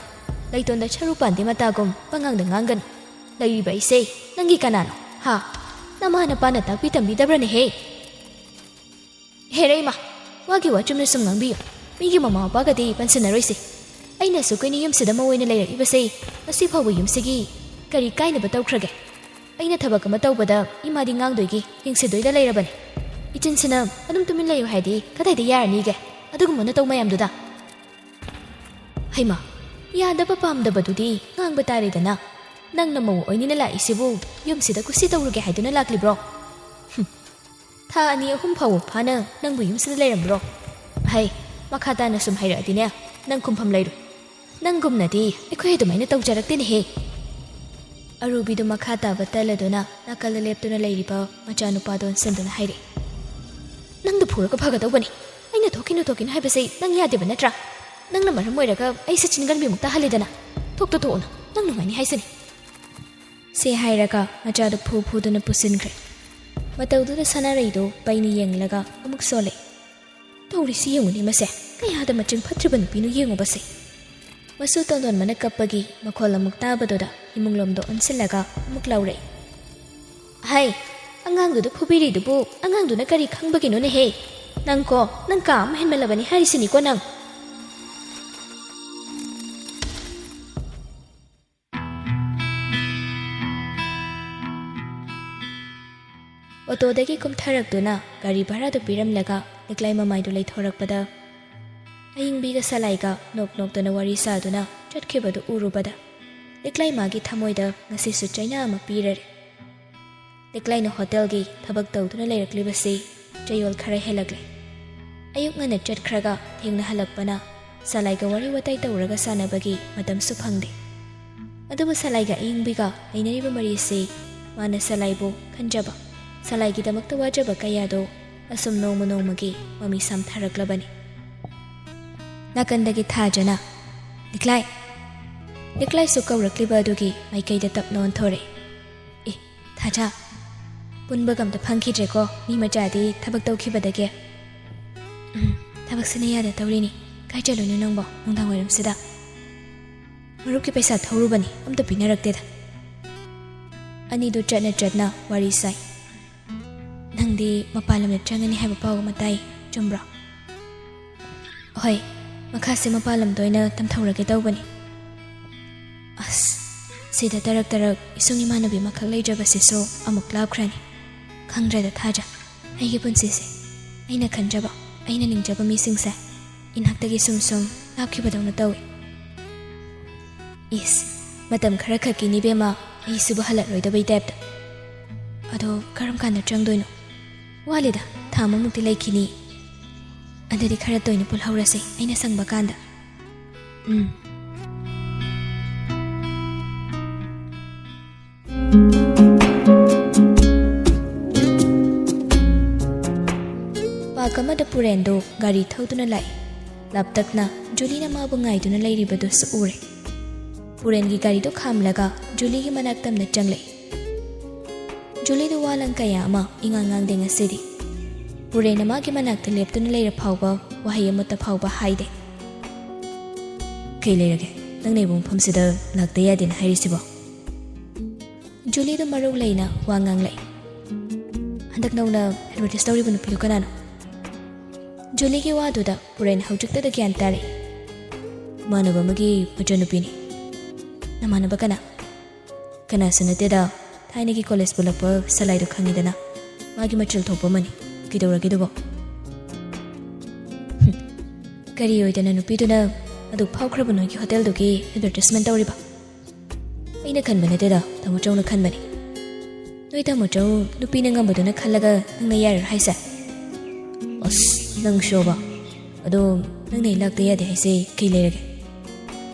ꯂꯩꯇꯣꯟꯗ ꯁꯔꯨ ꯄꯥꯟꯗꯦ ꯃꯇꯥꯒꯨꯝ ꯄꯉꯥꯡꯗ ꯉꯥꯡꯒꯅꯨ꯫ ꯂꯩꯔꯤꯕ ꯑꯩꯁꯦ ꯅꯪꯒꯤ ꯀꯅꯥꯅꯣ? ꯍꯥ? ꯅꯃꯥ ꯅꯄꯥꯅ ꯇꯥꯛꯄꯤ ꯇꯝꯕꯤꯗꯕ꯭ꯔꯅꯦꯍꯦ? ꯍꯦꯔꯦ ꯏꯃꯥ, ꯋꯥꯒꯤ ꯋꯥ ꯆꯨꯝꯅ ꯁꯨꯝ ꯉꯥꯡꯕꯤꯌꯨ꯫ ꯃꯤꯒꯤ ꯃꯃꯥ ꯃꯄꯥꯒꯗꯤ ꯄꯟꯁꯤꯟꯅꯔꯣꯏꯁꯦ꯫ ꯑꯩꯅ ꯑꯁꯨꯛ ꯀꯨꯏꯅ ꯌꯨꯝꯁꯤꯗ ꯃꯧ ꯑꯣꯏꯅ ꯂꯩꯔꯛꯏꯕꯁꯦ ꯉꯁꯤ ꯐꯥꯎꯕ ꯌꯨꯝꯁꯤꯒꯤ ꯀꯔꯤ ꯀꯥꯏꯅꯕ ꯇꯧꯈ꯭ꯔꯒꯦ? ꯑꯩꯅ ꯊꯕꯛ ꯑꯃ ꯇꯧꯕꯗ ꯏꯃꯥꯗꯤ ꯉꯥꯡꯗꯣꯏꯒꯤ ꯌꯦꯡꯁꯤꯟꯗꯣꯏꯗ ꯂꯩꯔꯕꯅꯤ꯫ ꯏꯆꯤꯟꯁꯤꯅ ꯑꯗꯨꯝ ꯇꯨꯃꯤꯟ ꯂꯩꯌꯨ ꯍꯥꯏꯗꯤ ꯀꯗꯥꯏꯗ ꯌꯥꯔꯅꯤꯒꯦ? ꯑꯗꯨꯒꯨꯝꯕ ꯅꯇꯧ ꯃꯌꯥꯝꯗꯨꯗ꯫ ꯍꯩꯃꯥ, ꯌꯥꯗꯕ ꯄꯥꯝꯗꯕꯗꯨꯗꯤ ꯉꯥꯡꯕ ꯇꯥꯔꯦꯗꯅ꯫ ꯅꯪꯅ ꯃꯧ ꯑꯣꯏꯅꯤꯅ ꯂꯥꯛꯏꯁꯤꯕꯨ ꯌꯨꯝꯁꯤꯗ ꯀꯨꯁꯤ ꯇꯧꯔꯨꯒꯦ ꯍꯥꯏꯗꯨꯅ ꯂꯥꯛꯂꯤꯕ꯭ꯔꯣ? ꯍꯨꯝ, ꯊꯥ ꯑꯅꯤ ꯑꯍꯨꯝ ꯐꯥꯎꯕ ꯐꯥꯅ ꯅꯪꯕꯨ ꯌꯨꯝꯁꯤꯗ ꯂꯩꯔꯝꯕ꯭ꯔꯣ? ꯍꯩ, ꯃꯈꯥ ꯇꯥꯅ ꯁꯨꯝ ꯍꯥꯏꯔꯛꯑꯗꯤꯅꯦ, ꯅꯪ ꯈꯨꯝꯐꯝ ꯂꯩꯔꯣꯏ꯫ ꯅꯪꯒꯨꯝꯅꯗꯤ ꯑꯩꯈꯣꯏ ꯑꯗꯨꯃꯥꯏꯅ ꯇꯧꯖꯔꯛꯇꯦꯅꯦꯍꯦ꯫ ꯑꯔꯨꯕꯤꯗꯨ ꯃꯈꯥ ꯇꯥꯕ ꯇꯜꯂꯗꯨꯅ ꯅꯥꯀꯜꯗ ꯂꯦꯞꯇꯨꯅ ꯂꯩꯔꯤꯕ ꯃꯆꯥꯅꯨꯄꯥꯗꯣ ꯑꯣꯟꯁꯤꯟꯗꯨꯅ ꯍꯥꯏꯔꯛꯏ, "ꯅꯪꯗꯨ ꯐꯨꯔꯒ ꯐꯒꯗꯧꯕꯅꯤ꯫ ꯑꯩꯅ ꯊꯣꯛꯈꯤꯅꯨ ꯊꯣꯛꯈꯤꯅꯨ ꯍꯥꯏꯕꯁꯦ ꯅꯪ ꯌꯥꯗꯦꯕ ꯅꯠꯇ꯭ꯔꯥ? ꯅꯪꯅ ꯃꯔꯝ ꯑꯣꯏꯔꯒ ꯑꯩꯁꯦ ꯆꯤꯟꯒꯟꯕꯤꯃꯨꯛ ꯇꯥꯍꯜꯂꯦꯗꯅ꯫ ꯊꯣꯛꯇꯣ ꯊꯣꯛꯎꯅꯨ, ꯅꯪ ꯅꯨꯡꯉꯥꯏꯅꯤ ꯍꯥꯏꯁꯤꯅꯤ"꯫ ꯁꯤ ꯍꯥꯏꯔꯒ ꯃꯆꯥꯗꯨ ꯐꯨ ꯐꯨꯗꯨꯅ ꯄꯨꯁꯤꯟꯈ꯭ꯔꯦ꯫ ꯃꯇꯧꯗꯨꯗ ꯁꯅꯥꯔꯩꯗꯨ ꯄꯩꯅ ꯌꯦꯡꯂꯒ ꯑꯃꯨꯛ ꯁꯣꯜꯂꯦ꯫ ꯇꯧꯔꯤꯁꯤ ꯌꯦꯡꯉꯨꯅꯦ ꯃꯁꯦ, ꯀꯌꯥꯗ ꯃꯆꯤꯡ ꯐꯠꯇ꯭ꯔꯤꯕ ꯅꯨꯄꯤꯅꯣ ꯌꯦꯡꯉꯨꯕꯁꯦ꯫ ꯃꯁꯨ ꯇꯣꯟꯗꯣꯟꯕꯅ ꯀꯞꯄꯒꯤ ꯃꯈꯣꯜ ꯑꯃꯨꯛ ꯇꯥꯕꯗꯨꯗ ꯏꯃꯨꯡꯂꯣꯝꯗ ꯑꯣꯟꯁꯤꯜꯂꯒ ꯑꯃꯨꯛ ꯂꯥꯎꯔꯛꯏ, "ꯍꯩ, ꯑꯉꯥꯡꯗꯨꯗ ꯐꯨꯕꯤꯔꯤꯗꯨꯕꯨ ꯑꯉꯥꯡꯗꯨꯅ ꯀꯔꯤ ꯈꯪꯕꯒꯤꯅꯣꯅꯦꯍꯦ? ꯅꯪꯀꯣ, ꯅꯪ ꯀꯥ ꯑꯃ ꯍꯦꯟꯃꯜꯂꯕꯅꯤ ꯍꯥꯏꯔꯤꯁꯤꯅꯤꯀꯣ ꯅꯪ"꯫ ꯑꯣꯇꯣꯗꯒꯤ ꯀꯨꯝꯊꯔꯛꯇꯨꯅ ꯒꯥꯔꯤ ꯚꯔꯥꯗꯨ ꯄꯤꯔꯝꯂꯒ ꯂꯤꯛꯂꯥꯏ ꯃꯃꯥꯏꯗꯨ ꯂꯩꯊꯣꯔꯛꯄꯗ, ꯑꯌꯤꯡꯕꯤꯒ ꯁꯂꯥꯏꯒ ꯅꯣꯛ ꯅꯣꯛꯇꯅ ꯋꯥꯔꯤ ꯁꯥꯗꯨꯅ ꯆꯠꯈꯤꯕꯗꯨ ꯎꯔꯨꯕꯗ, ꯂꯤꯛꯂꯥꯏ ꯃꯥꯒꯤ ꯊꯃꯣꯏꯗ ꯉꯁꯤꯁꯨ ꯆꯩꯅꯥ ꯑꯃ ꯄꯤꯔꯔꯦ꯫ ꯂꯤꯛꯂꯥꯏꯅ ꯍꯣꯇꯦꯜꯒꯤ ꯊꯕꯛ ꯇꯧꯗꯨꯅ ꯂꯩꯔꯛꯂꯤꯕꯁꯤ ꯆꯌꯣꯜ ꯈꯔ ꯍꯦꯜꯂꯛꯂꯦ꯫ ꯑꯌꯨꯛ ꯉꯟꯅ ꯆꯠꯈ꯭ꯔꯒ ꯊꯦꯡꯅ ꯍꯜꯂꯛꯄꯅ ꯁꯂꯥꯏꯒ ꯋꯥꯔꯤ ꯋꯥꯇꯥꯏ ꯇꯧꯔꯒ ꯁꯥꯟꯅꯕꯒꯤ ꯃꯇꯝꯁꯨ ꯐꯪꯗꯦ꯫ ꯑꯗꯨꯕꯨ ꯁꯂꯥꯏꯒ ꯑꯌꯤꯡꯕꯤꯒ ꯂꯩꯅꯔꯤꯕ ꯃꯔꯤꯁꯤ ꯃꯥꯅ ꯁꯂꯥꯏꯕꯨ ꯈꯟꯖꯕ, ꯁꯂꯥꯏꯒꯤꯗꯃꯛꯇ ꯋꯥꯖꯕ ꯀꯌꯥꯗꯣ ꯑꯁꯨꯝ ꯅꯣꯡꯃ ꯅꯣꯡꯃꯒꯤ ꯃꯃꯤ ꯁꯥꯝꯊꯔꯛꯂꯕꯅꯤ꯫ ꯅꯥꯀꯟꯗꯒꯤ ꯊꯥꯖꯅ, "ꯂꯤꯛꯂꯥꯏ!" ꯂꯤꯛꯂꯥꯏꯁꯨ ꯀꯧꯔꯛꯂꯤꯕ ꯑꯗꯨꯒꯤ ꯃꯥꯏꯀꯩꯗ ꯇꯞꯅ ꯑꯣꯟꯊꯣꯔꯛꯏ꯫ ꯑꯦ, ꯊꯥꯖ, ꯄꯨꯟꯕꯒ ꯑꯝꯇ ꯐꯪꯈꯤꯗ꯭ꯔꯦꯀꯣ, ꯃꯤ ꯃꯆꯥꯗꯤ ꯊꯕꯛ ꯇꯧꯈꯤꯕꯗꯒꯤ꯫ ꯎꯝ, ꯊꯕꯛꯁꯤꯅ ꯌꯥꯗ ꯇꯧꯔꯤꯅꯤ꯫ ꯀꯥꯏ ꯆꯠꯂꯨꯏꯅꯣ ꯅꯪꯕꯣ ꯅꯨꯡꯗꯥꯡ ꯋꯥꯏꯔꯝꯁꯤꯗ? ꯃꯔꯨꯞꯀꯤ ꯄꯩꯁꯥ ꯊꯧꯔꯨꯕꯅꯤ, ꯑꯝꯇ ꯄꯤꯅꯔꯛꯇꯦꯗ꯫ ꯑꯅꯤꯗꯨ ꯆꯠꯅ ꯆꯠꯅ ꯋꯥꯔꯤ ꯁꯥꯏ꯫ "ꯅꯪꯗꯤ ꯃꯄꯥꯟ ꯂꯝꯗ ꯆꯪꯒꯅꯤ ꯍꯥꯏꯕ ꯄꯥꯎ ꯑꯃ ꯇꯥꯏ, ꯆꯨꯝꯕ꯭ꯔꯣ?" "ꯍꯣꯏ, ꯃꯈꯥꯁꯦ ꯃꯄꯥꯟ ꯂꯝꯗ ꯑꯣꯏꯅ ꯇꯝꯊꯧꯔꯒꯦ ꯇꯧꯕꯅꯤ꯫ ꯑꯁ, ꯁꯤꯗ ꯇꯔꯛ ꯇꯔꯛ ꯏꯁꯨꯡ ꯏꯃꯥꯟꯅꯕꯤ ꯑꯃꯈꯛ ꯂꯩꯖꯕꯁꯤꯁꯨ ꯑꯃꯨꯛ ꯂꯥꯞꯈ꯭ꯔꯅꯤ꯫ ꯈꯪꯗ꯭ꯔꯦꯗ ꯊꯥꯖ, ꯑꯩꯒꯤ ꯄꯨꯟꯁꯤꯁꯦ꯫ ꯑꯩꯅ ꯈꯟꯖꯕ, ꯑꯩꯅ ꯅꯤꯡꯖꯕ ꯃꯤꯁꯤꯡꯁꯦ ꯏꯅꯥꯛꯇꯒꯤ ꯁꯨꯝ ꯁꯨꯝ ꯂꯥꯞꯈꯤꯕꯗꯧꯅ ꯇꯧꯏ꯫ ꯏꯁ, ꯃꯇꯝ ꯈꯔ ꯈꯛꯀꯤꯅꯤ ꯏꯕꯦꯝꯃ, ꯑꯩꯁꯤꯕꯨ ꯍꯜꯂꯛꯂꯣꯏꯗꯕꯩ ꯇꯥꯏꯞꯇ꯫ ꯑꯗꯣ ꯀꯔꯝ ꯀꯥꯟꯗ ꯆꯪꯗꯣꯏꯅꯣ? ꯋꯥꯠꯂꯤꯗ, ꯊꯥ ꯑꯃꯃꯨꯛꯇꯤ ꯂꯩꯈꯤꯅꯤ꯫ ꯑꯗꯨꯗꯤ ꯈꯔ ꯇꯣꯏꯅ ꯄꯨꯜꯍꯧꯔꯁꯦ, ꯑꯩꯅ ꯁꯪꯕ ꯀꯥꯟꯗ꯫ ꯎꯝ꯫ ꯄꯥꯔꯛ ꯑꯃꯗ ꯄꯨꯔꯦꯟꯗꯨ ꯒꯥꯔꯤ ꯊꯧꯗꯨꯅ ꯂꯥꯛꯏ꯫ ꯂꯥꯞꯇꯛꯅ ꯖꯨꯂꯤꯅ ꯃꯥꯕꯨ ꯉꯥꯏꯗꯨꯅ ꯂꯩꯔꯤꯕꯗꯨꯁꯨ ꯎꯔꯦ꯫ ꯄꯨꯔꯦꯟꯒꯤ ꯒꯥꯔꯤꯗꯨ ꯈꯥꯝꯂꯒ ꯖꯨꯂꯤꯒꯤ ꯃꯅꯥꯛ ꯇꯝꯅ ꯆꯪꯂꯛꯏ꯫ ꯖꯨꯂꯤꯗꯨ ꯋꯥ ꯂꯪ ꯀꯌꯥ ꯑꯃ ꯏꯉꯥꯡ ꯉꯥꯡꯗꯦ ꯉꯁꯤꯗꯤ꯫ ꯄꯨꯔꯦꯟꯅ ꯃꯥꯒꯤ ꯃꯅꯥꯛꯇ ꯂꯦꯞꯇꯨꯅ ꯂꯩꯔ ꯐꯥꯎꯕ ꯋꯥꯍꯩ ꯑꯃꯠꯇ ꯐꯥꯎꯕ ꯍꯥꯏꯗꯦ꯫ "ꯀꯩ ꯂꯩꯔꯒꯦ? ꯅꯪ ꯂꯩꯕ ꯃꯐꯝꯁꯤꯗ ꯂꯥꯛꯇ ꯌꯥꯗꯦꯅ ꯍꯥꯏꯔꯤꯁꯤꯕꯣ?" ꯖꯨꯂꯤꯗꯨ ꯃꯔꯧ ꯂꯩꯅ ꯋꯥ ꯉꯥꯡꯂꯛꯏ꯫ "ꯍꯟꯗꯛ ꯅꯧꯅ ꯑꯦꯗꯚꯔꯇꯥꯏꯁ ꯇꯧꯔꯤꯕ ꯅꯨꯄꯤꯗꯨ ꯀꯅꯥꯅꯣ?" ꯖꯨꯂꯤꯒꯤ ꯋꯥꯗꯨꯗ ꯄꯨꯔꯦꯟ ꯍꯧꯖꯤꯛꯇꯗ ꯒ꯭ꯌꯥꯟ ꯇꯥꯔꯛꯏ꯫ "ꯏꯃꯥꯟꯅꯕ ꯑꯃꯒꯤ ꯃꯆꯟꯅꯨꯄꯤꯅꯤ꯫" "ꯅꯃꯥꯟꯅꯕ ꯀꯅꯥ?" "ꯀꯅꯥꯁꯨ ꯅꯠꯇꯦꯗ, ꯊꯥꯏꯅꯒꯤ ꯀꯣꯂꯦꯖ ꯄꯨꯜꯂꯛꯄ ꯁꯂꯥꯏꯗꯣ ꯈꯪꯉꯤꯗꯅ, ꯃꯥꯒꯤ ꯃꯆꯤꯜ ꯊꯣꯛꯄ ꯑꯃꯅꯤ꯫ ꯀꯩꯗꯧꯔꯒꯦ ꯑꯗꯨꯕꯣ?" "ꯍꯨꯝ, ꯀꯔꯤ ꯑꯣꯏꯗꯅ ꯅꯨꯄꯤꯗꯨꯅ ꯑꯗꯨꯛ ꯐꯥꯎꯈ꯭ꯔꯕ ꯅꯣꯏꯒꯤ ꯍꯣꯇꯦꯜꯗꯨꯒꯤ ꯑꯦꯗꯚꯔꯇꯥꯏꯁꯃꯦꯟ ꯇꯧꯔꯤꯕ?" "ꯑꯩꯅ ꯈꯟꯕ ꯅꯠꯇꯦꯗ, ꯇꯥꯃꯣ ꯆꯧꯅ ꯈꯟꯕꯅꯤ꯫ ꯅꯣꯏ ꯇꯥꯃꯣ ꯆꯧ ꯅꯨꯄꯤꯅ ꯉꯝꯕꯗꯨꯅ ꯈꯜꯂꯒ ꯅꯪꯅ ꯌꯥꯔꯤꯔꯣ ꯍꯥꯏꯁꯦ?" "ꯑꯁ, ꯅꯪꯁꯨꯕ꯫ ꯑꯗꯣ ꯅꯪꯅ ꯑꯩ ꯂꯥꯛꯇ ꯌꯥꯗꯦ ꯍꯥꯏꯁꯦ ꯀꯩ ꯂꯩꯔꯒꯦ?"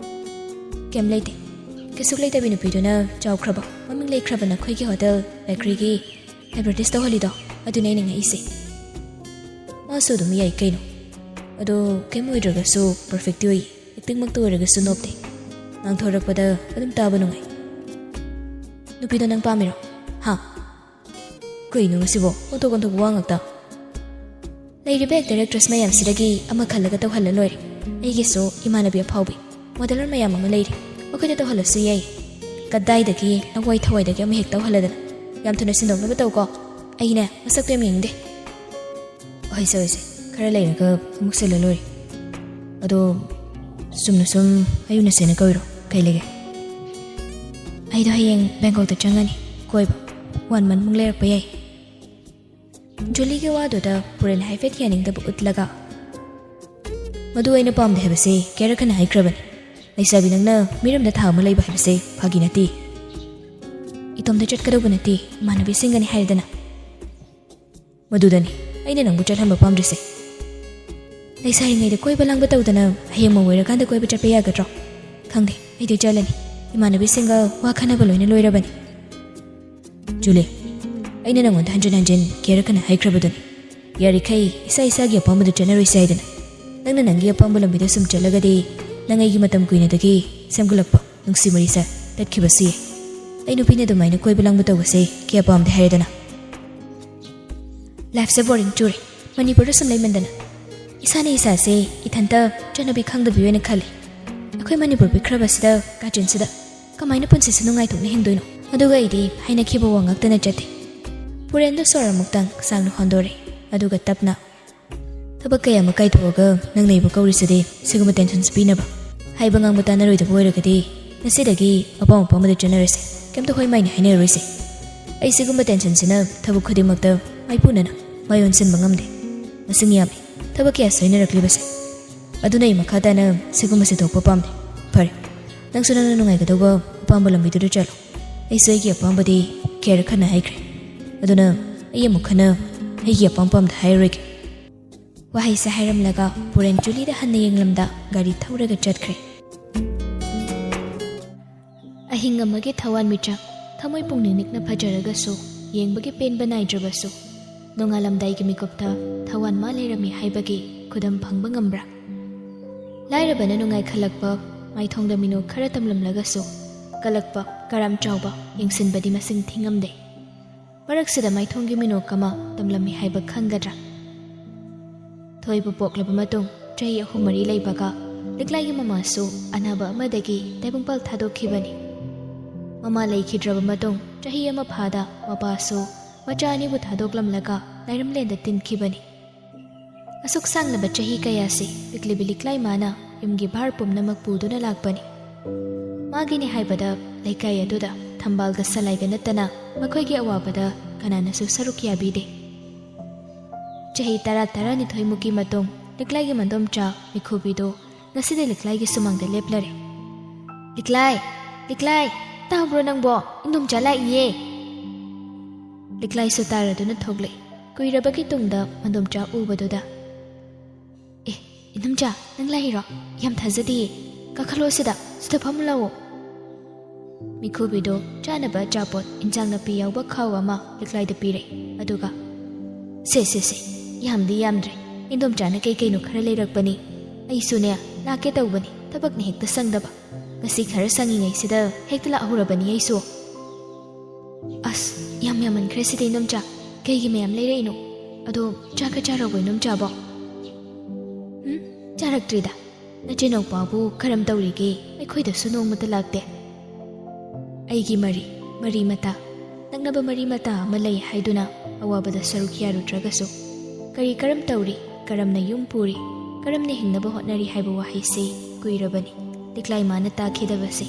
"ꯀꯩꯝ ꯂꯩꯇꯦ꯫ ꯀꯩꯁꯨ ꯂꯩꯇꯕꯤ ꯅꯨꯄꯤꯗꯨꯅ ꯆꯥꯎꯈ꯭ꯔꯕ, ꯃꯃꯤꯡ ꯂꯩꯈ꯭ꯔꯕ ꯅꯈꯣꯏꯒꯤ ꯍꯣꯇꯦꯜ ꯕꯦꯀꯔꯤꯒꯤ ꯑꯦꯗꯚꯔꯇꯥꯏꯁ ꯇꯧꯍꯜꯂꯤꯗꯣ, ꯑꯗꯨꯅꯦ ꯑꯩꯅ ꯉꯛꯏꯁꯦ꯫ ꯃꯥꯁꯨ ꯑꯗꯨꯝ ꯌꯥꯏ ꯀꯩꯅꯣ꯫ ꯑꯗꯣ ꯀꯩꯝ ꯑꯣꯏꯗ꯭ꯔꯒꯁꯨ ꯄꯔꯐꯦꯛꯇꯤ ꯑꯣꯏ꯫ ꯑꯦꯛꯇꯤꯡꯃꯛꯇ ꯑꯣꯏꯔꯒꯁꯨ ꯅꯣꯞꯇꯦ꯫ ꯉꯥꯡꯊꯣꯔꯛꯄꯗ ꯑꯗꯨꯝ ꯇꯥꯕ ꯅꯨꯡꯉꯥꯏ꯫ ꯅꯨꯄꯤꯗꯣ ꯅꯪ ꯄꯥꯝꯃꯤꯔꯣ? ꯍꯥ? ꯀꯩꯅꯣ ꯉꯁꯤꯕꯣ? ꯑꯣꯟꯊꯣꯛ ꯑꯣꯟꯊꯣꯛꯄ ꯋꯥ ꯉꯥꯛꯇ꯫ ꯂꯩꯔꯤꯕ ꯑꯦꯛꯇꯔ ꯑꯦꯛꯇ꯭ꯔꯦꯁ ꯃꯌꯥꯝꯁꯤꯗꯒꯤ ꯑꯃ ꯈꯜꯂꯒ ꯇꯧꯍꯜꯂ ꯂꯣꯏꯔꯦ꯫ ꯑꯩꯒꯤꯁꯨ ꯏꯃꯥꯟꯅꯕꯤ ꯑꯐꯥꯎꯕꯤ ꯃꯣꯗꯦꯂꯔ ꯃꯌꯥꯝ ꯑꯃ ꯂꯩꯔꯤ꯫ ꯃꯈꯣꯏꯗ ꯇꯧꯍꯜꯂꯁꯨ ꯌꯥꯏ꯫ ꯀꯗꯥꯏꯗꯒꯤ ꯂꯋꯥꯏ ꯊꯋꯥꯏꯗꯒꯤ ꯑꯃ ꯍꯦꯛ ꯇꯧꯍꯜꯂꯗꯅ꯫ ꯌꯥꯝ ꯊꯨꯅ ꯁꯤꯟꯗꯣꯛꯅꯕ ꯇꯧꯀꯣ꯫ ꯑꯩꯅꯦ ꯃꯁꯛꯇꯣ ꯌꯥꯝ ꯌꯦꯡꯅꯤꯡꯗꯦ꯫ ꯍꯣꯏꯁꯦ, ꯍꯣꯏꯁꯦ, ꯈꯔ ꯂꯩꯔꯒ ꯑꯃꯨꯛ ꯁꯤꯜꯂ ꯂꯣꯏꯔꯦ꯫ ꯑꯗꯣ ꯆꯨꯝꯅ ꯁꯨꯝ ꯑꯌꯨꯛ ꯅꯁꯦꯟꯅ ꯀꯧꯏꯔꯣ? ꯀꯩ ꯂꯩꯒꯦ? ꯑꯩꯗꯣ ꯍꯌꯦꯡ ꯕꯦꯡꯀꯣꯛꯇ ꯆꯪꯉꯅꯤ ꯀꯣꯏꯕ꯫ ꯋꯥꯟ ꯃꯟꯃꯨꯛ ꯂꯩꯔꯛꯄ ꯌꯥꯏ꯫ ꯖꯨꯂꯤꯒꯤ ꯋꯥꯗꯨꯗ ꯄꯨꯔꯦꯟ ꯍꯥꯏꯐꯦꯠ ꯌꯥꯅꯤꯡꯗꯕ ꯎꯠꯂꯒ, "ꯃꯗꯨ ꯑꯩꯅ ꯄꯥꯝꯗꯦ ꯍꯥꯏꯕꯁꯦ ꯀꯌꯥꯔꯛ ꯍꯟꯅ ꯍꯥꯏꯈ꯭ꯔꯕꯅꯤ꯫ ꯂꯩꯁꯥꯕꯤ ꯅꯪꯅ ꯃꯤꯔꯝꯗ ꯊꯥ ꯑꯃ ꯂꯩꯕ ꯍꯥꯏꯕꯁꯦ ꯐꯥꯒꯤ ꯅꯠꯇꯦ꯫ ꯏꯇꯣꯝꯇ ꯆꯠꯀꯗꯧꯕ ꯅꯠꯇꯦ, ꯏꯃꯥꯟꯅꯕꯤꯁꯤꯡꯒꯅꯤ ꯍꯥꯏꯔꯗꯅ꯫ ꯃꯗꯨꯗꯅꯤ ꯑꯩꯅ ꯅꯪꯕꯨ ꯆꯠꯍꯟꯕ ꯄꯥꯝꯗ꯭ꯔꯤꯁꯦ꯫ ꯂꯩꯁꯥꯔꯤꯉꯩꯗ ꯀꯣꯏꯕ ꯂꯥꯡꯕ ꯇꯧꯗꯅ ꯍꯌꯦꯡ ꯃꯧ ꯑꯣꯏꯔꯀꯥꯟꯗ ꯀꯣꯏꯕ ꯆꯠꯄ ꯌꯥꯒꯗ꯭ꯔꯣ? ꯈꯪꯗꯦ, ꯑꯩꯗꯤ ꯆꯠꯂꯅꯤ꯫ ꯏꯃꯥꯟꯅꯕꯤꯁꯤꯡꯒ ꯋꯥ ꯈꯟꯅꯕ ꯂꯣꯏꯅ ꯂꯣꯏꯔꯕꯅꯤ꯫" "ꯖꯨꯂꯤ, ꯑꯩꯅ ꯅꯪꯉꯣꯟꯗ ꯍꯟꯖꯤꯟ ꯍꯟꯖꯤꯟ ꯀꯌꯥꯔꯛ ꯍꯟꯅ ꯍꯥꯏꯈ꯭ꯔꯕꯗꯨꯅꯤ, ꯌꯥꯔꯤꯈꯩ ꯏꯁꯥ ꯏꯁꯥꯒꯤ ꯑꯄꯥꯝꯕꯗ ꯆꯠꯅꯔꯣꯏꯁꯦ ꯍꯥꯏꯗꯅ꯫ ꯅꯪꯅ ꯅꯪꯒꯤ ꯑꯄꯥꯝꯕ ꯂꯝꯕꯤꯗ ꯁꯨꯝ ꯆꯠꯂꯒꯗꯤ ꯅꯪ ꯑꯩꯒꯤ ꯃꯇꯝ ꯀꯨꯏꯅꯗꯒꯤ ꯁꯦꯝꯒꯠꯂꯛꯄ ꯅꯨꯡꯁꯤ ꯃꯔꯤꯁꯦ ꯇꯠꯈꯤꯕꯁꯨ ꯌꯥꯏ꯫ ꯑꯩ ꯅꯨꯄꯤꯅ ꯑꯗꯨꯃꯥꯏꯅ ꯀꯣꯏꯕ ꯂꯥꯡꯕ ꯇꯧꯕꯁꯦ ꯀꯌꯥ ꯄꯥꯝꯗꯦ ꯍꯥꯏꯔꯦꯗꯅ꯫ ꯂꯥꯏꯐꯁꯦ ꯕꯣꯔꯤꯡ ꯆꯨꯔꯦ꯫ ꯃꯅꯤꯄꯨꯔꯗ ꯁꯨꯝ ꯂꯩꯃꯟꯗꯅ ꯏꯁꯥꯅ ꯏꯁꯥꯁꯦ ꯏꯊꯟꯇ ꯆꯠꯅꯕꯤ ꯈꯪꯗꯕꯤ ꯑꯣꯏꯅ ꯈꯜꯂꯤ꯫ ꯑꯩꯈꯣꯏ ꯃꯅꯤꯄꯨꯔ ꯄꯤꯛꯈ꯭ꯔꯕꯁꯤꯗ, ꯀꯥꯆꯤꯟꯁꯤꯗ ꯀꯃꯥꯏꯅ ꯄꯨꯟꯁꯤꯁꯦ ꯅꯨꯡꯉꯥꯏꯊꯣꯛꯅ ꯍꯤꯡꯗꯣꯏꯅꯣ?" ꯑꯗꯨꯒ ꯑꯩꯗꯤ ꯍꯥꯏꯅꯈꯤꯕ ꯋꯥ ꯉꯥꯛꯇꯅ ꯆꯠꯇꯦ꯫ ꯄꯨꯔꯦꯟꯗꯣ ꯁꯣꯔ ꯑꯃꯨꯛꯇꯪ ꯁꯥꯡꯅ ꯍꯣꯟꯗꯣꯔꯦ, ꯑꯗꯨꯒ ꯇꯞꯅ, "ꯊꯕꯛ ꯀꯌꯥ ꯑꯃ ꯀꯥꯏꯊꯣꯛꯑꯒ ꯅꯪꯅ ꯑꯩꯕꯨ ꯀꯧꯔꯤꯁꯤꯗꯤ ꯁꯤꯒꯨꯝꯕ ꯇꯦꯟꯁꯟꯁꯦ ꯄꯤꯅꯕ? ꯍꯥꯏꯕ ꯉꯥꯡꯕ ꯇꯥꯟꯅꯔꯣꯏꯗꯕ ꯑꯣꯏꯔꯒꯗꯤ ꯉꯁꯤꯗꯒꯤ ꯑꯄꯥꯝ ꯑꯄꯥꯝꯕꯗ ꯆꯠꯅꯔꯁꯦ꯫ ꯀꯩꯝꯇ ꯍꯣꯏ ꯃꯥꯏꯅ ꯍꯥꯏꯅꯔꯔꯣꯏꯁꯦ꯫ ꯑꯩ ꯁꯤꯒꯨꯝꯕ ꯇꯦꯟꯁꯟꯁꯤꯅ ꯊꯕꯛ ꯈꯨꯗꯤꯡꯃꯛꯇ ꯃꯥꯏꯄꯨꯅꯅ ꯃꯥꯏ ꯑꯣꯟꯁꯤꯟꯕ ꯉꯝꯗꯦ꯫ ꯃꯁꯤꯡ ꯌꯥꯝꯃꯤ ꯊꯕꯛ ꯀꯌꯥ ꯁꯣꯏꯅꯔꯛꯂꯤꯕꯁꯦ꯫ ꯑꯗꯨꯅ ꯑꯩ ꯃꯈꯥ ꯇꯥꯅ ꯁꯤꯒꯨꯝꯕꯁꯦ ꯊꯣꯛꯄ ꯄꯥꯝꯗꯦ꯫ ꯐꯔꯦ, ꯅꯪꯁꯨ ꯅꯪꯅ ꯅꯨꯡꯉꯥꯏꯒꯗꯧꯕ ꯑꯄꯥꯝꯕ ꯂꯝꯕꯤꯗꯨꯗ ꯆꯠꯂꯣ꯫ ꯑꯩꯁꯨ ꯑꯩꯒꯤ ꯑꯄꯥꯝꯕꯗꯤ ꯀꯌꯥꯔꯛ ꯍꯟꯅ ꯍꯥꯏꯈ꯭ꯔꯦ꯫ ꯑꯗꯨꯅ ꯑꯩ ꯑꯃꯨꯛ ꯍꯟꯅ ꯑꯩꯒꯤ ꯑꯄꯥꯝ ꯄꯥꯝꯗ ꯍꯥꯏꯔꯔꯣꯏꯒꯦ꯫" ꯋꯥꯍꯩꯁꯦ ꯍꯥꯏꯔꯝꯂꯒ ꯄꯨꯔꯦꯟ ꯖꯨꯂꯤꯗ ꯍꯟꯅ ꯌꯦꯡꯂꯝꯗ ꯒꯥꯔꯤ ꯊꯧꯔꯒ ꯆꯠꯈ꯭ꯔꯦ꯫ ꯑꯍꯤꯡ ꯑꯃꯒꯤ ꯊꯋꯥꯟꯃꯤꯆꯥꯛ, ꯊꯃꯣꯏ ꯄꯨꯛꯅꯤꯡ ꯅꯤꯛꯅ ꯐꯖꯔꯒꯁꯨ, ꯌꯦꯡꯕꯒꯤ ꯄꯦꯟꯕ ꯅꯥꯏꯗ꯭ꯔꯕꯁꯨ, ꯅꯣꯡꯉꯥꯜꯂꯝꯗꯥꯏꯒꯤ ꯃꯤꯀꯨꯞꯇ ꯊꯋꯥꯟ ꯃꯥ ꯂꯩꯔꯝꯃꯤ ꯍꯥꯏꯕꯒꯤ ꯈꯨꯗꯝ ꯐꯪꯕ ꯉꯝꯕ꯭ꯔꯥ? ꯂꯥꯏꯔꯕꯅ ꯅꯨꯡꯉꯥꯏ ꯈꯜꯂꯛꯄ, ꯃꯥꯏꯊꯣꯡꯗ ꯃꯤꯅꯣꯛ ꯈꯔ ꯇꯝꯂꯝꯂꯒꯁꯨ, ꯀꯜꯂꯛꯄ, ꯀꯔꯥꯝ ꯆꯥꯎꯕ, ꯌꯦꯡꯁꯤꯟꯕꯗꯤ ꯃꯁꯤꯡ ꯊꯤꯉꯝꯗꯦ꯫ ꯃꯔꯛꯁꯤꯗ ꯃꯥꯏꯊꯣꯡꯒꯤ ꯃꯤꯅꯣꯛ ꯑꯃ ꯇꯝꯂꯝꯃꯤ ꯍꯥꯏꯕ ꯈꯪꯒꯗ꯭ꯔꯥ? ꯊꯣꯏꯕ ꯄꯣꯛꯂꯕ ꯃꯇꯨꯡ ꯆꯍꯤ ꯑꯍꯨꯝ ꯃꯔꯤ ꯂꯩꯕꯒ ꯂꯤꯛꯂꯥꯏꯒꯤ ꯃꯃꯥꯁꯨ ꯑꯅꯥꯕ ꯑꯃꯗꯒꯤ ꯇꯥꯏꯕꯪꯄꯥꯜ ꯊꯥꯗꯣꯛꯈꯤꯕꯅꯤ꯫ ꯃꯃꯥ ꯂꯩꯈꯤꯗ꯭ꯔꯕ ꯃꯇꯨꯡ ꯆꯍꯤ ꯑꯃ ꯐꯥꯗ ꯃꯄꯥꯁꯨ ꯃꯆꯥ ꯑꯅꯤꯕꯨ ꯊꯥꯗꯣꯛꯂꯝꯂꯒ ꯂꯥꯏꯔꯝꯂꯦꯟꯗ ꯇꯤꯟꯈꯤꯕꯅꯤ꯫ ꯑꯁꯨꯛ ꯁꯥꯡꯂꯕ ꯆꯍꯤ ꯀꯌꯥꯁꯤ ꯄꯤꯛꯂꯤꯕꯤ ꯂꯤꯛꯂꯥꯏ ꯃꯥꯅ ꯌꯨꯝꯒꯤ ꯚꯥꯔ ꯄꯨꯝꯅꯃꯛ ꯄꯨꯗꯨꯅ ꯂꯥꯛꯄꯅꯤ꯫ ꯃꯥꯒꯤꯅꯤ ꯍꯥꯏꯕꯗ ꯂꯩꯀꯥꯏ ꯑꯗꯨꯗ ꯊꯝꯕꯥꯜꯒ ꯁꯂꯥꯏꯒ ꯅꯠꯇꯅ ꯃꯈꯣꯏꯒꯤ ꯑꯋꯥꯕꯗ ꯀꯅꯥꯅꯁꯨ ꯁꯔꯨꯛ ꯌꯥꯕꯤꯗꯦ꯫ ꯆꯍꯤ ꯇꯔꯥ, ꯇꯔꯥꯅꯤꯊꯣꯏꯃꯨꯛꯀꯤ ꯃꯇꯨꯡ ꯂꯤꯛꯂꯥꯏꯒꯤ ꯃꯗꯣꯝꯆꯥ ꯃꯤꯈꯨꯕꯤꯗꯨ ꯉꯁꯤꯗꯤ ꯂꯤꯛꯂꯥꯏꯒꯤ ꯁꯨꯃꯥꯡꯗ ꯂꯦꯞꯂꯔꯦ꯫ "ꯂꯤꯛꯂꯥꯏ, ꯂꯤꯛꯂꯥꯏ, ꯇꯥꯕ꯭ꯔꯣ ꯅꯪꯕꯣ? ꯏꯟꯗꯣꯝꯆꯥ ꯂꯥꯛꯏꯌꯦ!" ꯂꯤꯛꯂꯥꯏꯁꯨ ꯇꯥꯔꯗꯨꯅ ꯊꯣꯛꯂꯛꯏ꯫ ꯀꯨꯏꯔꯕꯒꯤ ꯇꯨꯡꯗ ꯃꯗꯣꯝꯆꯥ ꯎꯕꯗꯨꯗ, "ꯑꯦ, ꯏꯟꯗꯣꯝꯆꯥ, ꯅꯪ ꯂꯥꯛꯏꯔꯣ? ꯌꯥꯝ ꯊꯥꯖꯗꯤꯌꯦ꯫ ꯀꯥꯈꯠꯂꯣ ꯁꯤꯗ, ꯁꯤꯗ ꯐꯝꯃꯨ ꯂꯥꯛꯑꯣ꯫" ꯃꯤꯈꯨꯕꯤꯗꯣ ꯆꯥꯅꯕ ꯑꯆꯥꯄꯣꯠ, ꯏꯟꯖꯥꯡ ꯅꯥꯄꯤ ꯌꯥꯎꯕ ꯈꯥꯎ ꯑꯃ ꯂꯤꯛꯂꯥꯏꯗ ꯄꯤꯔꯦ꯫ ꯑꯗꯨꯒ, "ꯁꯦ, ꯁꯦ, ꯁꯦ, ꯌꯥꯝꯗꯤ ꯌꯥꯝꯗ꯭ꯔꯦ꯫ ꯏꯟꯗꯣꯝꯆꯥꯅ ꯀꯩ ꯀꯩꯅꯣ ꯈꯔ ꯂꯩꯔꯛꯄꯅꯤ꯫ ꯑꯩꯁꯨꯅꯦ, ꯂꯥꯛꯀꯦ ꯇꯧꯕꯅꯤ, ꯊꯕꯛꯅ ꯍꯦꯛꯇ ꯁꯪꯗꯕ꯫ ꯉꯁꯤ ꯈꯔ ꯁꯪꯉꯤꯉꯩꯁꯤꯗ ꯍꯦꯛꯇ ꯂꯥꯛꯍꯧꯔꯕꯅꯤ ꯑꯩꯁꯨ꯫" "ꯑꯁ, ꯌꯥꯝ ꯌꯥꯝꯃꯟꯈ꯭ꯔꯦ ꯁꯤꯗꯤ, ꯏꯟꯗꯣꯝꯆꯥ꯫ ꯀꯩꯒꯤ ꯃꯌꯥꯝ ꯂꯩꯔꯛꯏꯅꯣ? ꯑꯗꯣ ꯆꯥꯒ ꯆꯥꯔꯕꯣ, ꯏꯟꯗꯣꯝꯆꯥꯕꯣ?" "ꯎꯝ, ꯆꯥꯔꯛꯇ꯭ꯔꯤꯗ꯫ ꯅꯆꯤꯟꯅꯥꯎꯄꯥꯕꯨ ꯀꯔꯝ ꯇꯧꯔꯤꯒꯦ? ꯑꯩꯈꯣꯏꯗꯁꯨ ꯅꯣꯡꯃꯇ ꯂꯥꯛꯇꯦ꯫" "ꯑꯩꯒꯤ ꯃꯔꯤ, ꯃꯔꯤ ꯃꯇꯥ, ꯅꯛꯅꯕ ꯃꯔꯤ ꯃꯇꯥ ꯑꯃ ꯂꯩ ꯍꯥꯏꯗꯨꯅ ꯑꯋꯥꯕꯗ ꯁꯔꯨꯛ ꯌꯥꯔꯨꯗ꯭ꯔꯒꯁꯨ, ꯀꯔꯤ ꯀꯔꯝ ꯇꯧꯔꯤ, ꯀꯔꯝꯅ ꯌꯨꯝ ꯄꯨꯔꯤ, ꯀꯔꯝꯅ ꯍꯤꯡꯅꯕ ꯍꯣꯠꯅꯔꯤ ꯍꯥꯏꯕ ꯋꯥꯍꯩꯁꯤ ꯀꯨꯏꯔꯕꯅꯤ ꯂꯤꯛꯂꯥꯏ ꯃꯥꯅ ꯇꯥꯈꯤꯗꯕꯁꯤ꯫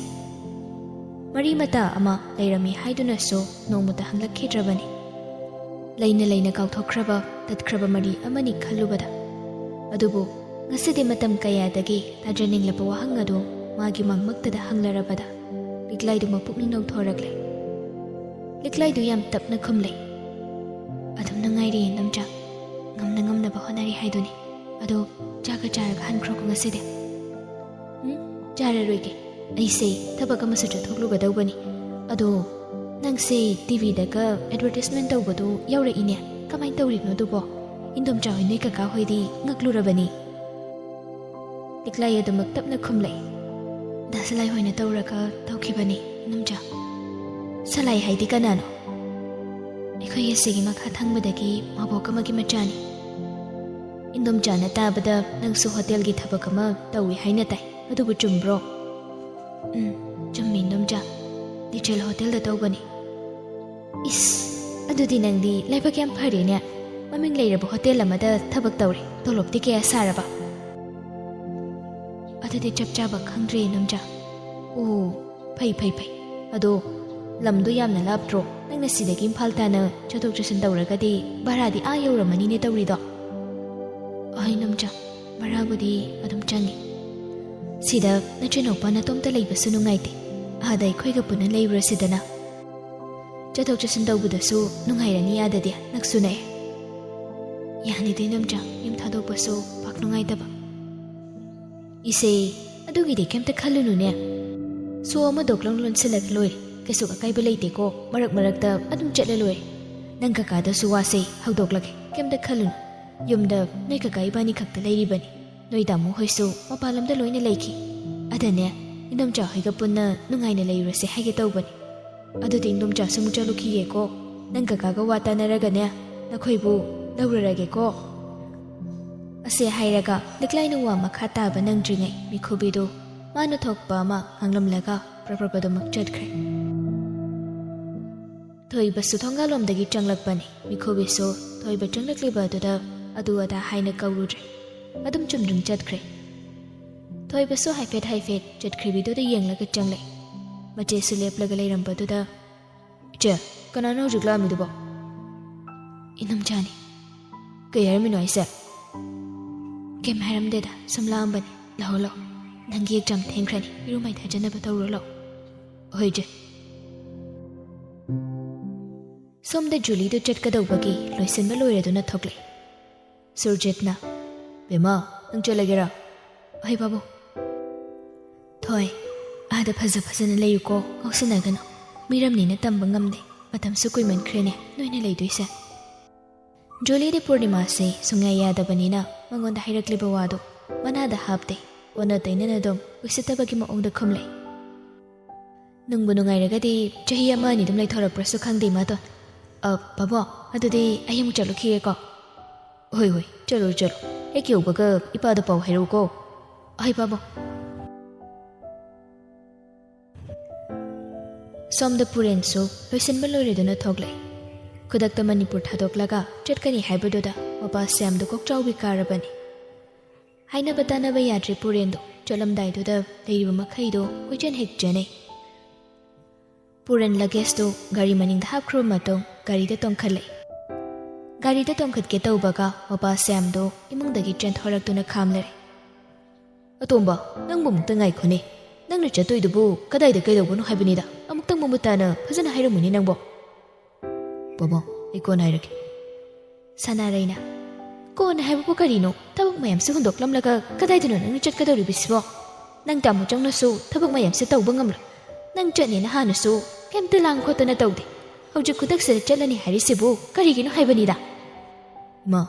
ꯃꯔꯤ ꯃꯇꯥ ꯑꯃ ꯂꯩꯔꯝꯃꯤ ꯍꯥꯏꯗꯨꯅꯁꯨ ꯅꯣꯡꯃꯇ ꯍꯪꯂꯛꯈꯤꯗ꯭ꯔꯕꯅꯤ꯫ ꯂꯩꯅ ꯂꯩꯅ ꯀꯥꯎꯊꯣꯛꯈ꯭ꯔꯕ, ꯇꯠꯈ꯭ꯔꯕ ꯃꯔꯤ ꯑꯃꯅꯤ ꯈꯜꯂꯨꯕꯗ꯫ ꯑꯗꯨꯕꯨ ꯉꯁꯤꯗꯤ ꯃꯇꯝ ꯀꯌꯥꯗꯒꯤ ꯇꯥꯖꯅꯤꯡꯂꯕ ꯋꯥꯍꯪ ꯑꯗꯨ ꯃꯥꯒꯤ ꯃꯪꯃꯛꯇꯗ ꯍꯪꯂꯔꯕꯗ, ꯂꯤꯛꯂꯥꯏꯗꯨ ꯃꯄꯨꯛꯅꯤꯡ ꯅꯧꯊꯣꯔꯛꯂꯦ꯫ ꯂꯤꯛꯂꯥꯏꯗꯨ ꯌꯥꯝ ꯇꯞꯅ ꯈꯨꯝꯂꯦ꯫ "ꯑꯗꯨꯝ ꯅꯨꯡꯉꯥꯏꯔꯤ, ꯏꯟꯗꯣꯝꯆꯥ꯫ ꯉꯝꯅ ꯉꯝꯅꯕ ꯍꯣꯠꯅꯔꯤ ꯍꯥꯏꯗꯨꯅꯤ꯫ ꯑꯗꯣ ꯆꯥꯒ ꯆꯥꯔꯒ ꯍꯟꯈ꯭ꯔꯣꯀꯣ ꯉꯁꯤꯗꯤ꯫" "ꯎꯝ, ꯆꯥꯔꯔꯣꯏꯒꯦ꯫ ꯑꯩꯁꯦ ꯊꯕꯛ ꯑꯃꯁꯨ ꯆꯠꯊꯣꯛꯂꯨꯒꯗꯧꯕꯅꯤ꯫ ꯑꯗꯣ ꯅꯪꯁꯦ ꯇꯤꯚꯤꯗꯒ ꯑꯦꯗꯚꯔꯇꯤꯁꯃꯦꯟ ꯇꯧꯕꯗꯣ ꯌꯥꯎꯔꯛꯏꯅꯦ꯫ ꯀꯃꯥꯏꯅ ꯇꯧꯔꯤꯅꯣ ꯑꯗꯨꯕꯣ? ꯏꯟꯗꯣꯝꯆꯥ ꯍꯣꯏ, ꯅꯣꯏ ꯀꯀꯥ ꯍꯣꯏꯗꯤ ꯉꯛꯂꯨꯔꯕꯅꯤ꯫" ꯂꯤꯛꯂꯥꯏ ꯑꯗꯨꯃꯛ ꯇꯞꯅ ꯈꯨꯝꯂꯛꯏ꯫ "ꯗꯥ ꯁꯂꯥꯏ ꯍꯣꯏꯅ ꯇꯧꯔꯒ ꯇꯧꯈꯤꯕꯅꯤ, ꯏꯟꯗꯣꯝꯆꯥ꯫" "ꯁꯂꯥꯏ ꯍꯥꯏꯗꯤ ꯀꯅꯥꯅꯣ?" "ꯑꯩꯈꯣꯏꯒꯤ ꯑꯁꯤꯒꯤ ꯃꯈꯥ ꯊꯪꯕꯗꯒꯤ ꯃꯕꯣꯛ ꯑꯃꯒꯤ ꯃꯆꯥꯅꯤ꯫" "ꯏꯟꯗꯣꯝꯆꯥꯅ ꯇꯥꯕꯗ ꯅꯪꯁꯨ ꯍꯣꯇꯦꯜꯒꯤ ꯊꯕꯛ ꯑꯃ ꯇꯧꯏ ꯍꯥꯏꯅ ꯇꯥꯏ, ꯑꯗꯨꯕꯨ ꯆꯨꯝꯕ꯭ꯔꯣ?" "ꯎꯝ, ꯆꯨꯝꯃꯤ, ꯏꯟꯗꯣꯝꯆꯥ꯫ ꯂꯤꯆꯦꯜ ꯍꯣꯇꯦꯜꯗ ꯇꯧꯕꯅꯤ꯫" "ꯏꯁ, ꯑꯗꯨꯗꯤ ꯅꯪꯗꯤ ꯂꯥꯏꯕꯛ ꯌꯥꯝ ꯐꯔꯦꯅꯦ꯫ ꯃꯃꯤꯡ ꯂꯩꯔꯕ ꯍꯣꯇꯦꯜ ꯑꯃꯗ ꯊꯕꯛ ꯇꯧꯔꯦ꯫ ꯇꯣꯂꯣꯞꯇꯤ ꯀꯌꯥ ꯁꯥꯔꯕ? ꯑꯗꯨꯗꯤ ꯆꯞ ꯆꯥꯕ ꯈꯪꯗ꯭ꯔꯦ, ꯏꯅꯣꯝꯆꯥ꯫ ꯑꯣ, ꯐꯩ, ꯐꯩ, ꯐꯩ꯫ ꯑꯗꯣ ꯂꯝꯗꯣ ꯌꯥꯝꯅ ꯂꯥꯞꯇ꯭ꯔꯣ? ꯅꯪꯅ ꯁꯤꯗꯒꯤ ꯏꯝꯐꯥꯜ ꯇꯥꯟꯅ ꯆꯠꯊꯣꯛ ꯆꯠꯁꯤꯟ ꯇꯧꯔꯒꯗꯤ ꯚꯔꯥꯗꯤ ꯑꯥ ꯌꯧꯔꯝꯃꯅꯤꯅꯦ ꯇꯧꯔꯤꯗꯣ꯫ ꯑꯍꯣꯏ, ꯏꯅꯣꯝꯆꯥ, ꯚꯔꯥꯕꯨꯗꯤ ꯑꯗꯨꯝ ꯆꯪꯉꯤ꯫ ꯁꯤꯗ ꯅꯆꯤꯟꯅꯨꯄꯥ ꯅꯇꯣꯝꯇ ꯂꯩꯕꯁꯨ ꯅꯨꯡꯉꯥꯏꯇꯦ꯫ ꯑꯥꯗ ꯑꯩꯈꯣꯏꯒ ꯄꯨꯟꯅ ꯂꯩꯔꯨꯔꯁꯤꯗꯅ꯫ ꯆꯠꯊꯣꯛ ꯆꯠꯁꯤꯟ ꯇꯧꯕꯗꯁꯨ ꯅꯨꯡꯉꯥꯏꯔꯅꯤ, ꯑꯥꯗꯗꯤ ꯅꯛꯁꯨ ꯅꯛꯑꯦ꯫ ꯌꯥꯅꯤꯗ, ꯏꯅꯣꯝꯆꯥ, ꯌꯨꯝ ꯊꯥꯗꯣꯛꯄꯁꯨ ꯄꯥꯛ ꯅꯨꯡꯉꯥꯏꯇꯕ꯫ ꯏꯁꯦ, ꯑꯗꯨꯒꯤꯗꯤ ꯀꯩꯝꯇ ꯈꯜꯂꯨꯅꯨꯅꯦ꯫ ꯁꯣ ꯑꯃ ꯗꯣꯛ ꯂꯥꯎ ꯂꯣꯟꯁꯤꯜꯂꯒ ꯂꯣꯏꯔꯦ꯫ ꯀꯩꯁꯨ ꯑꯀꯥꯏꯕ ꯂꯩꯇꯦꯀꯣ, ꯃꯔꯛ ꯃꯔꯛꯇ ꯑꯗꯨꯝ ꯆꯠꯂ ꯂꯣꯏꯔꯦ꯫ ꯅꯪ ꯀꯀꯥꯗꯁꯨ ꯋꯥꯁꯦ ꯍꯧꯗꯣꯛꯂꯒꯦ, ꯀꯩꯝꯇ ꯈꯜꯂꯨꯅꯨ꯫ ꯌꯨꯝꯗ ꯅꯣꯏ ꯀꯀꯥ ꯏꯕꯥꯅꯤ ꯈꯛꯇ ꯂꯩꯔꯤꯕꯅꯤ꯫ ꯅꯣꯏ ꯇꯥꯃꯣ ꯍꯣꯏꯁꯨ ꯃꯄꯥꯟ ꯂꯝꯗ ꯂꯣꯏꯅ ꯂꯩꯈꯤ꯫ ꯑꯗꯅꯦ, ꯏꯅꯣꯝꯆꯥ ꯍꯣꯏꯒ ꯄꯨꯟꯅ ꯅꯨꯡꯉꯥꯏꯅ ꯂꯩꯔꯨꯔꯁꯦ ꯍꯥꯏꯒꯦ ꯇꯧꯕꯅꯤ꯫ ꯑꯗꯨꯗꯤ ꯏꯅꯣꯝꯆꯥꯁꯨ ꯑꯃꯨꯛ ꯆꯠꯂꯨꯈꯤꯒꯦꯀꯣ꯫ ꯅꯪ ꯀꯀꯥꯒ ꯋꯥ ꯇꯥꯅꯔꯒꯅꯦ, ꯅꯈꯣꯏꯕꯨ ꯂꯧꯔꯔꯒꯦꯀꯣ꯫ ꯑꯁꯦ ꯍꯥꯏꯔꯒ ꯂꯤꯛꯂꯥꯏꯅ ꯋꯥ ꯃꯈꯥ ꯇꯥꯕ ꯅꯪꯗ꯭ꯔꯤꯉꯩ ꯃꯤꯈꯨꯕꯤꯗꯨ ꯃꯥꯅ ꯊꯣꯛꯄ ꯑꯃ ꯉꯥꯡꯂꯝꯂꯒ ꯄ꯭ꯔꯞ ꯄ꯭ꯔꯞ ꯑꯗꯨꯃꯛ ꯆꯠꯈ꯭ꯔꯦ꯫ ꯊꯣꯏꯕꯁꯨ ꯊꯣꯡꯒꯥꯜꯂꯣꯝꯗꯒꯤ ꯆꯪꯂꯛꯄꯅꯤ꯫ ꯃꯤꯈꯨꯕꯤꯁꯨ ꯊꯣꯏꯕ ꯆꯪꯂꯛꯂꯤꯕ ꯑꯗꯨꯗ ꯑꯗꯨ ꯑꯗꯥ ꯍꯥꯏꯅ ꯀꯧꯔꯨꯗ꯭ꯔꯦ꯫ ꯑꯗꯨꯝ ꯆꯨꯝꯗ꯭ꯔꯤꯡ ꯆꯠꯈ꯭ꯔꯦ꯫ ꯊꯣꯏꯕꯁꯨ ꯍꯥꯏꯐꯦꯠ ꯍꯥꯏꯐꯦꯠ ꯆꯠꯈ꯭ꯔꯤꯕꯤꯗꯨꯗ ꯌꯦꯡꯂꯒ ꯆꯪꯂꯛꯏ꯫ ꯃꯆꯦꯁꯨ ꯂꯦꯞꯂꯒ ꯂꯩꯔꯝꯕꯗꯨꯗ, "ꯏꯆꯦ, ꯀꯅꯥꯅꯣ ꯍꯧꯖꯤꯛ ꯂꯥꯛꯑꯝꯃꯤꯗꯨꯕꯣ?" "ꯏꯅꯝꯆꯥꯅꯤ꯫" "ꯀꯩ ꯍꯥꯏꯔꯝꯃꯤꯅꯣ ꯍꯥꯏꯁꯦ?" "ꯀꯩꯝ ꯍꯥꯏꯔꯝꯗꯦꯗ, ꯁꯨꯝ ꯂꯥꯛꯑꯝꯕꯅꯤ꯫ ꯂꯥꯛꯑꯣ, ꯂꯥꯛꯑꯣ, ꯅꯪꯒꯤ ꯑꯦꯛꯖꯥꯝ ꯊꯦꯡꯈ꯭ꯔꯅꯤ, ꯏꯔꯨ ꯃꯥꯏꯊꯖꯅꯕ ꯇꯧꯔꯣ, ꯂꯥꯛꯑꯣ꯫" "ꯍꯣꯏ, ꯏꯆꯦ꯫" ꯁꯣꯝꯗ ꯖꯨꯂꯤꯗꯨ ꯆꯠꯀꯗꯧꯕꯒꯤ ꯂꯣꯏꯁꯤꯟꯕ ꯂꯣꯏꯔꯗꯨꯅ ꯊꯣꯛꯂꯛꯏ꯫ ꯁꯨꯔꯖꯤꯠꯅ, "ꯕꯦꯝꯃ, ꯅꯪ ꯆꯠꯂꯒꯦꯔꯥ?" "ꯍꯣꯏ, ꯄꯥꯕꯨꯡ꯫" "ꯊꯣꯏ, ꯑꯥꯗ ꯐꯖ ꯐꯖꯅ ꯂꯩꯌꯨꯀꯣ, ꯉꯥꯎꯁꯤꯟꯅꯒꯅꯨ꯫ ꯃꯤꯔꯝꯅꯤꯅ ꯇꯝꯕ ꯉꯝꯗꯦ, ꯃꯇꯝꯁꯨ ꯀꯨꯏꯃꯟꯈ꯭ꯔꯦꯅꯦ ꯅꯣꯏꯅ ꯂꯩꯗꯣꯏꯁꯦ꯫" ꯖꯨꯂꯤꯗꯤ ꯄꯨꯔꯅꯤꯃꯥꯁꯦ ꯁꯨꯡꯌꯥ ꯌꯥꯗꯕꯅꯤꯅ ꯃꯉꯣꯟꯗ ꯍꯥꯏꯔꯛꯂꯤꯕ ꯋꯥꯗꯣ ꯃꯅꯥꯗ ꯍꯥꯞꯇꯦ, ꯑꯣꯟꯅ ꯇꯩꯅꯅ ꯑꯗꯨꯝ ꯎꯁꯤꯠꯇꯕꯒꯤ ꯃꯑꯣꯡꯗ ꯈꯨꯝꯂꯛꯏ꯫ "ꯅꯨꯡꯕꯨ ꯅꯨꯡꯉꯥꯏꯔꯒꯗꯤ ꯆꯍꯤ ꯑꯃ ꯑꯅꯤ ꯑꯗꯨꯝ ꯂꯩꯊꯣꯔꯛꯄ꯭ꯔꯁꯨ ꯈꯪꯗꯦ, ꯏꯃꯥꯇꯣꯟ꯫ ꯑ, ꯄꯥꯕꯨꯡ, ꯑꯗꯨꯗꯤ ꯑꯩ ꯑꯃꯨꯛ ꯆꯠꯂꯨꯈꯤꯒꯦꯀꯣ꯫" "ꯍꯣꯏ, ꯍꯣꯏ, ꯆꯠꯂꯨ, ꯆꯠꯂꯨ꯫ ꯍꯦꯛ ꯌꯧꯕꯒ ꯏꯄꯥꯗ ꯄꯥꯎ ꯍꯥꯏꯔꯛꯎꯀꯣ꯫" "ꯍꯣꯏ, ꯄꯥꯕꯨꯡ꯫" ꯁꯣꯝꯗ ꯄꯨꯔꯦꯟꯁꯨ ꯂꯣꯏꯁꯤꯟꯕ ꯂꯣꯏꯔꯗꯨꯅ ꯊꯣꯛꯂꯛꯏ꯫ ꯈꯨꯗꯛꯇ ꯃꯅꯤꯄꯨꯔ ꯊꯥꯗꯣꯛꯂꯒ ꯆꯠꯀꯅꯤ ꯍꯥꯏꯕꯗꯨꯗ ꯃꯄꯥ ꯁ꯭ꯌꯥꯝꯗꯣ ꯀꯣꯛꯆꯥꯎꯕꯤ ꯀꯥꯔꯕꯅꯤ꯫ ꯍꯥꯏꯅꯕ ꯇꯥꯅꯕ ꯌꯥꯗ꯭ꯔꯦ ꯄꯨꯔꯦꯟꯗꯣ꯫ ꯆꯠꯂꯝꯗꯥꯏꯗꯨꯗ ꯂꯩꯔꯤꯕ ꯃꯈꯩꯗꯣ ꯀꯣꯏꯆꯦꯟ ꯍꯦꯛ ꯆꯦꯟꯅꯩ꯫ ꯄꯨꯔꯦꯟ ꯂꯒꯦꯖꯇꯨ ꯒꯥꯔꯤ ꯃꯅꯤꯡꯗ ꯍꯥꯞꯈ꯭ꯔꯕ ꯃꯇꯨꯡ ꯒꯥꯔꯤꯗ ꯇꯣꯡꯈꯠꯂꯦ꯫ ꯒꯥꯔꯤꯗ ꯇꯣꯡꯈꯠꯀꯦ ꯇꯧꯕꯒ ꯃꯄꯥ ꯁ꯭ꯌꯥꯝꯗꯣ ꯏꯃꯨꯡꯗꯒꯤ ꯆꯦꯟꯊꯣꯔꯛꯇꯨꯅ ꯈꯥꯝꯂꯔꯦ꯫ "ꯑꯇꯣꯝꯕ, ꯅꯪꯕꯨ ꯑꯃꯨꯛꯇ ꯉꯥꯏꯈꯣꯅꯦ꯫ ꯅꯪꯅ ꯆꯠꯇꯣꯏꯗꯨꯕꯨ ꯀꯗꯥꯏꯗ ꯀꯩꯗꯧꯕꯅꯣ ꯍꯥꯏꯕꯅꯤꯗ꯫ ꯑꯃꯨꯛꯇꯪ ꯃꯃꯨꯠ ꯇꯥꯅ ꯐꯖꯅ ꯍꯥꯏꯔꯝꯃꯨꯅꯦ ꯅꯪꯕꯣ꯫" "ꯕꯣꯕꯣ, ꯑꯩ ꯀꯣꯟꯅ ꯍꯥꯏꯔꯒꯦ꯫" ꯁꯅꯥꯔꯩꯅ, "ꯀꯣꯟꯅ ꯍꯥꯏꯕꯕꯨ ꯀꯔꯤꯅꯣ? ꯊꯕꯛ ꯃꯌꯥꯝꯁꯦ ꯍꯨꯟꯗꯣꯛꯂꯝꯂꯒ ꯀꯗꯥꯏꯗꯅꯣ ꯅꯪꯅ ꯆꯠꯀꯗꯧꯔꯤꯕꯁꯤꯕꯣ? ꯅꯪ ꯇꯥꯃꯣ ꯆꯧꯅꯁꯨ ꯊꯕꯛ ꯃꯌꯥꯝꯁꯦ ꯇꯧꯕ ꯉꯝꯂꯣꯏ꯫ ꯅꯪ ꯆꯠꯅꯦꯅ ꯍꯥꯟꯅꯁꯨ ꯀꯩꯝꯇ ꯂꯥꯡ ꯈꯣꯠꯇꯅ ꯇꯧꯗꯦ꯫ ꯍꯧꯖꯤꯛ ꯈꯨꯗꯛꯁꯤꯗ ꯆꯠꯂꯅꯤ ꯍꯥꯏꯔꯤꯁꯤꯕꯨ ꯀꯔꯤꯒꯤꯅꯣ ꯍꯥꯏꯕꯅꯤꯗ?" "ꯏꯃꯥ,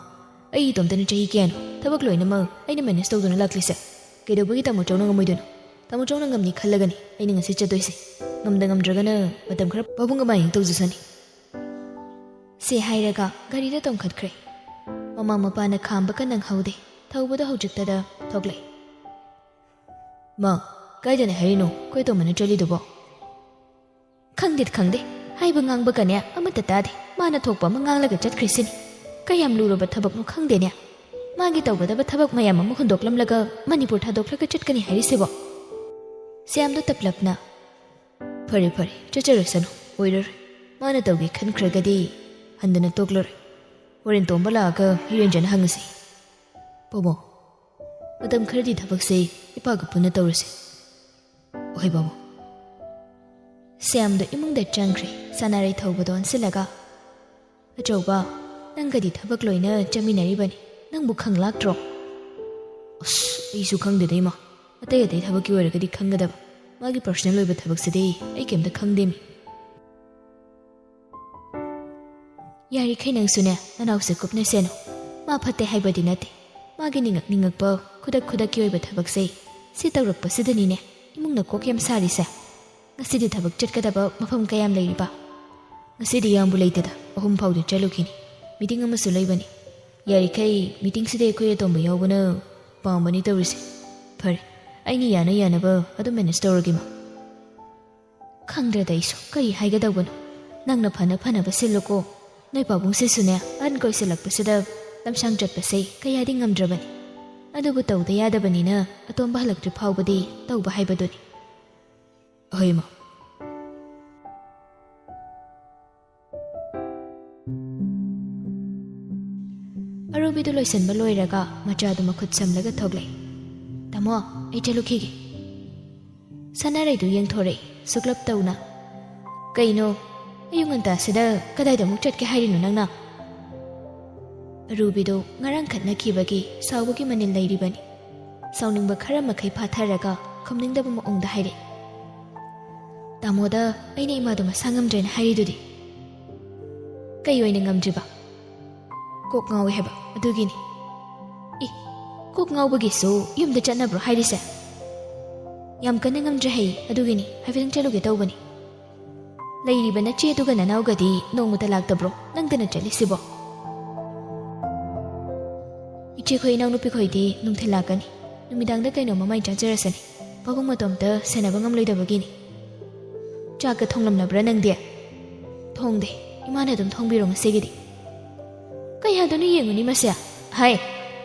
ꯑꯩ ꯏꯇꯣꯝꯇꯅ ꯆꯍꯤ ꯀꯌꯥꯅꯣ? ꯊꯕꯛ ꯂꯣꯏꯅꯃꯛ ꯑꯩꯅ ꯃꯦꯅꯦꯖ ꯇꯧꯗꯨꯅ ꯂꯥꯛꯂꯤꯁꯦ꯫ ꯀꯩꯗꯧꯕꯒꯤ ꯇꯥꯃꯣ ꯆꯧꯅ ꯉꯝꯃꯣꯏꯗꯣꯏꯅꯣ? ꯇꯥꯃꯣ ꯆꯧꯅ ꯉꯝꯅꯤ ꯈꯜꯂꯒꯅꯤ ꯑꯩꯅ ꯉꯁꯤ ꯆꯠꯇꯣꯏꯁꯦ꯫ ꯉꯝꯗ ꯉꯝꯗ꯭ꯔꯒꯅ ꯃꯇꯝ ꯈꯔ ꯄꯥꯕꯨꯡꯒ ꯃꯥ ꯌꯦꯡ ꯇꯧꯖꯁꯅꯤ꯫" ꯁꯤ ꯍꯥꯏꯔꯒ ꯒꯥꯔꯤꯗ ꯇꯣꯡꯈꯠꯈ꯭ꯔꯦ꯫ ꯃꯃꯥ ꯃꯄꯥꯅ ꯈꯥꯝꯕꯒ ꯅꯪꯍꯧꯗꯦ꯫ ꯊꯧꯕꯗꯣ ꯍꯧꯖꯤꯛꯇꯗ ꯊꯣꯛꯂꯛꯑꯦ꯫ "ꯃꯥ, ꯀꯥꯏꯗꯅꯦ ꯍꯥꯏꯔꯤꯅꯣ ꯑꯩꯈꯣꯏ ꯑꯇꯣꯝꯕꯅ ꯆꯠꯂꯤꯗꯨꯕꯣ?" "ꯈꯪꯗꯦ, ꯈꯪꯗꯦ꯫ ꯍꯥꯏꯕ ꯉꯥꯡꯕꯒꯅꯦ ꯑꯃꯠꯇ ꯇꯥꯗꯦ꯫ ꯃꯥꯅ ꯊꯣꯛꯄ ꯑꯃ ꯉꯥꯡꯂꯒ ꯆꯠꯈ꯭ꯔꯤꯁꯤꯅꯤ꯫ ꯀꯌꯥꯝ ꯂꯨꯔꯕ ꯊꯕꯛꯅꯣ ꯈꯪꯗꯦꯅꯦ꯫ ꯃꯥꯒꯤ ꯇꯧꯒꯗꯕ ꯊꯕꯛ ꯃꯌꯥꯝ ꯑꯃ ꯍꯨꯟꯗꯣꯛꯂꯝꯂꯒ ꯃꯅꯤꯄꯨꯔ ꯊꯥꯗꯣꯛꯂꯒ ꯆꯠꯀꯅꯤ ꯍꯥꯏꯔꯤꯁꯤꯕꯣ?" ꯁ꯭ꯌꯥꯝꯗꯣ ꯇꯞꯂꯞꯅ, "ꯐꯔꯦ, ꯐꯔꯦ, ꯆꯠꯆꯔꯁꯅꯨ, ꯑꯣꯏꯔꯔꯣꯏ꯫ ꯃꯥꯅ ꯇꯧꯒꯦ ꯈꯟꯈ꯭ꯔꯒꯗꯤ ꯍꯟꯗꯅ ꯇꯣꯛꯂꯔꯣꯏ꯫ ꯍꯣꯔꯦꯟ ꯇꯣꯝꯕ ꯂꯥꯛꯑꯒ ꯏꯔꯦꯟꯖꯅ ꯍꯪꯉꯁꯤ꯫" "ꯕꯣꯕꯣ, ꯃꯇꯝ ꯈꯔꯗꯤ ꯊꯕꯛꯁꯦ ꯏꯄꯥꯒ ꯄꯨꯟꯅ ꯇꯧꯔꯁꯤ꯫" "ꯍꯣꯏ ꯕꯥꯕꯨ꯫" ꯁ꯭ꯌꯥꯝꯗꯣ ꯏꯃꯨꯡꯗ ꯆꯪꯈ꯭ꯔꯦ, ꯁꯅꯥꯔꯩ ꯊꯧꯕꯗꯣ ꯑꯣꯟꯁꯤꯜꯂꯒ꯫ "ꯑꯆꯧꯕ, ꯅꯪꯒꯗꯤ ꯊꯕꯛ ꯂꯣꯏꯅ ꯆꯠꯃꯤꯟꯅꯔꯤꯕꯅꯤ, ꯅꯪꯕꯨ ꯈꯪꯂꯥꯛꯇ꯭ꯔꯣ?" "ꯑꯁ, ꯑꯩꯁꯨ ꯈꯪꯗꯦꯗ ꯏꯃꯥ꯫ ꯑꯇꯩ ꯑꯇꯩ ꯊꯕꯛꯀꯤ ꯑꯣꯏꯔꯒꯗꯤ ꯈꯪꯒꯗꯕ, ꯃꯥꯒꯤ ꯄꯔꯁꯅꯦꯜ ꯑꯣꯏꯕ ꯊꯕꯛꯁꯤꯗꯤ ꯑꯩ ꯀꯩꯝꯇ ꯈꯪꯗꯦꯃꯤ꯫" "ꯌꯥꯔꯤꯈꯩ ꯅꯪꯁꯨꯅꯦ ꯅꯅꯥꯎꯁꯦ ꯀꯨꯞꯅ ꯁꯦꯟꯅꯧ꯫ ꯃꯥ ꯐꯠꯇꯦ ꯍꯥꯏꯕꯗꯤ ꯅꯠꯇꯦ꯫ ꯃꯥꯒꯤ ꯅꯤꯡꯉꯛ ꯅꯤꯡꯉꯛꯄ ꯈꯨꯗꯛ ꯈꯨꯗꯛꯀꯤ ꯑꯣꯏꯕ ꯊꯕꯛꯁꯦ, ꯁꯤ ꯇꯧꯔꯛꯄꯁꯤꯗꯅꯤꯅꯦ ꯏꯃꯨꯡꯅ ꯀꯣꯛ ꯌꯥꯝ ꯁꯥꯔꯤꯁꯦ꯫ ꯉꯁꯤꯗꯤ ꯊꯕꯛ ꯆꯠꯀꯗꯕ ꯃꯐꯝ ꯀꯌꯥꯝ ꯂꯩꯔꯤꯕ?" "ꯉꯁꯤꯗꯤ ꯌꯥꯝꯕꯨ ꯂꯩꯇꯦꯗ, ꯑꯍꯨꯝ ꯐꯥꯎꯗꯤ ꯆꯠꯂꯨꯈꯤꯅꯤ꯫ ꯃꯤꯇꯤꯡ ꯑꯃꯁꯨ ꯂꯩꯕꯅꯤ꯫ ꯌꯥꯔꯤꯈꯩ ꯃꯤꯇꯤꯡꯁꯤꯗꯤ ꯑꯩꯈꯣꯏ ꯑꯇꯣꯝꯕ ꯌꯥꯎꯕꯅ ꯄꯥꯝꯕꯅꯤ ꯇꯧꯔꯤꯁꯦ꯫ ꯐꯔꯦ, ꯑꯩꯅ ꯌꯥꯅ ꯌꯥꯅꯕ ꯑꯗꯨꯝ ꯃꯦꯅꯦꯖ ꯇꯧꯔꯒꯦ ꯃꯥ꯫" "ꯈꯪꯗ꯭ꯔꯦꯗ ꯑꯩꯁꯨ ꯀꯔꯤ ꯍꯥꯏꯒꯗꯧꯕꯅꯣ꯫ ꯅꯪꯅ ꯐꯅ ꯐꯅꯕ ꯁꯤꯜꯂꯨꯀꯣ꯫ ꯅꯣꯏ ꯄꯥꯕꯨꯡꯁꯤꯁꯨꯅꯦ, ꯑꯍꯟ ꯀꯣꯏꯁꯤꯜꯂꯛꯄꯁꯤꯗ ꯂꯝꯁꯥꯡ ꯆꯠꯄꯁꯦ ꯀꯌꯥꯗꯤ ꯉꯝꯗ꯭ꯔꯕꯅꯤ꯫ ꯑꯗꯨꯕꯨ ꯇꯧꯗ ꯌꯥꯗꯕꯅꯤꯅ ꯑꯇꯣꯝꯕ ꯍꯜꯂꯛꯇ꯭ꯔꯤ ꯐꯥꯎꯕꯗꯤ ꯇꯧꯕ ꯍꯥꯏꯕꯗꯨꯅꯤ꯫ ꯑꯍꯣꯏ, ꯏꯃꯥ꯫ ꯑꯔꯨꯕꯤꯗꯨ ꯂꯣꯏꯁꯤꯟꯕ ꯂꯣꯏꯔꯒ ꯃꯆꯥꯗꯨ ꯃꯈꯨꯠ ꯁꯝꯂꯒ ꯊꯣꯛꯂꯛꯏ꯫ "ꯇꯥꯃꯣ, ꯑꯩ ꯆꯠꯂꯨꯈꯤꯒꯦ꯫" ꯁꯅꯥꯔꯩꯗꯨ ꯌꯦꯡꯊꯣꯔꯛꯏ, ꯁꯨꯛꯂꯞ ꯇꯧꯅ꯫ "ꯀꯩꯅꯣ, ꯑꯌꯨꯛ ꯉꯟꯇꯥꯁꯤꯗ ꯀꯗꯥꯏꯗ ꯑꯃꯨꯛ ꯆꯠꯀꯦ ꯍꯥꯏꯔꯤꯅꯣ ꯅꯪꯅ?" ꯑꯔꯨꯕꯤꯗꯨ ꯉꯔꯥꯡ ꯈꯠꯅꯈꯤꯕꯒꯤ ꯁꯥꯎꯕꯒꯤ ꯃꯅꯤꯜ ꯂꯩꯔꯤꯕꯅꯤ꯫ ꯁꯥꯎꯅꯤꯡꯕ ꯈꯔ ꯃꯈꯩ ꯐꯥꯊꯔꯒ ꯈꯨꯝꯅꯤꯡꯗꯕ ꯃꯑꯣꯡꯗ ꯍꯥꯏꯔꯛꯏ꯫ "ꯇꯥꯃꯣꯗ ꯑꯩꯅ ꯏꯃꯥꯗꯣ ꯃꯁꯥ ꯉꯝꯗ꯭ꯔꯦꯅ ꯍꯥꯏꯔꯤꯗꯨꯗꯤ?" "ꯀꯩ ꯑꯣꯏꯅ ꯉꯝꯗ꯭ꯔꯤꯕ?" "ꯀꯣꯛ ꯉꯥꯎꯋꯦ ꯍꯥꯏꯕ, ꯑꯗꯨꯒꯤꯅꯤ꯫" "ꯏ, ꯀꯣꯛ ꯉꯥꯎꯕꯒꯤꯁꯨ ꯌꯨꯝꯗ ꯆꯠꯅꯕ꯭ꯔꯣ ꯍꯥꯏꯔꯤꯁꯦ?" "ꯌꯥꯝ ꯀꯟꯅ ꯉꯝꯗ꯭ꯔꯦ ꯍꯥꯏꯌꯦ, ꯑꯗꯨꯒꯤꯅꯤ, ꯍꯥꯏꯐꯦꯠꯇꯪ ꯆꯠꯂꯨꯒꯦ ꯇꯧꯕꯅꯤ꯫" "ꯂꯩꯔꯤꯕ ꯅꯆꯦꯗꯨꯒ ꯅꯅꯥꯎꯒꯗꯤ ꯅꯣꯡꯃꯇ ꯂꯥꯛꯇꯕ꯭ꯔꯣ, ꯅꯪꯗꯅ ꯆꯠꯂꯤꯁꯤꯕꯣ?" "ꯏꯆꯦꯈꯣꯏ ꯏꯅꯥꯎꯅꯨꯄꯤꯈꯣꯏꯗꯤ ꯅꯨꯡꯊꯤꯜ ꯂꯥꯛꯀꯅꯤ, ꯅꯨꯃꯤꯗꯥꯡꯗ ꯀꯩꯅꯣꯝꯃ ꯃꯥꯏ ꯆꯥꯖꯔꯁꯅꯤ꯫ ꯄꯥꯕꯨꯡ ꯃꯇꯣꯝꯇ ꯁꯦꯟꯅꯕ ꯉꯝꯂꯣꯏꯗꯕꯒꯤꯅꯤ꯫" "ꯆꯥꯛꯀ ꯊꯣꯡꯂꯝꯂꯕ꯭ꯔꯥ ꯅꯪꯗꯤ?" "ꯊꯣꯡꯗꯦ, ꯏꯃꯥꯅ ꯑꯗꯨꯝ ꯊꯣꯡꯕꯤꯔꯣ ꯉꯁꯤꯒꯤꯗꯤ꯫" "ꯀꯩ ꯍꯥꯏꯗꯣꯏꯅꯣ ꯌꯦꯡꯉꯨꯅꯤ ꯃꯁꯦ꯫ ꯍꯥꯏ,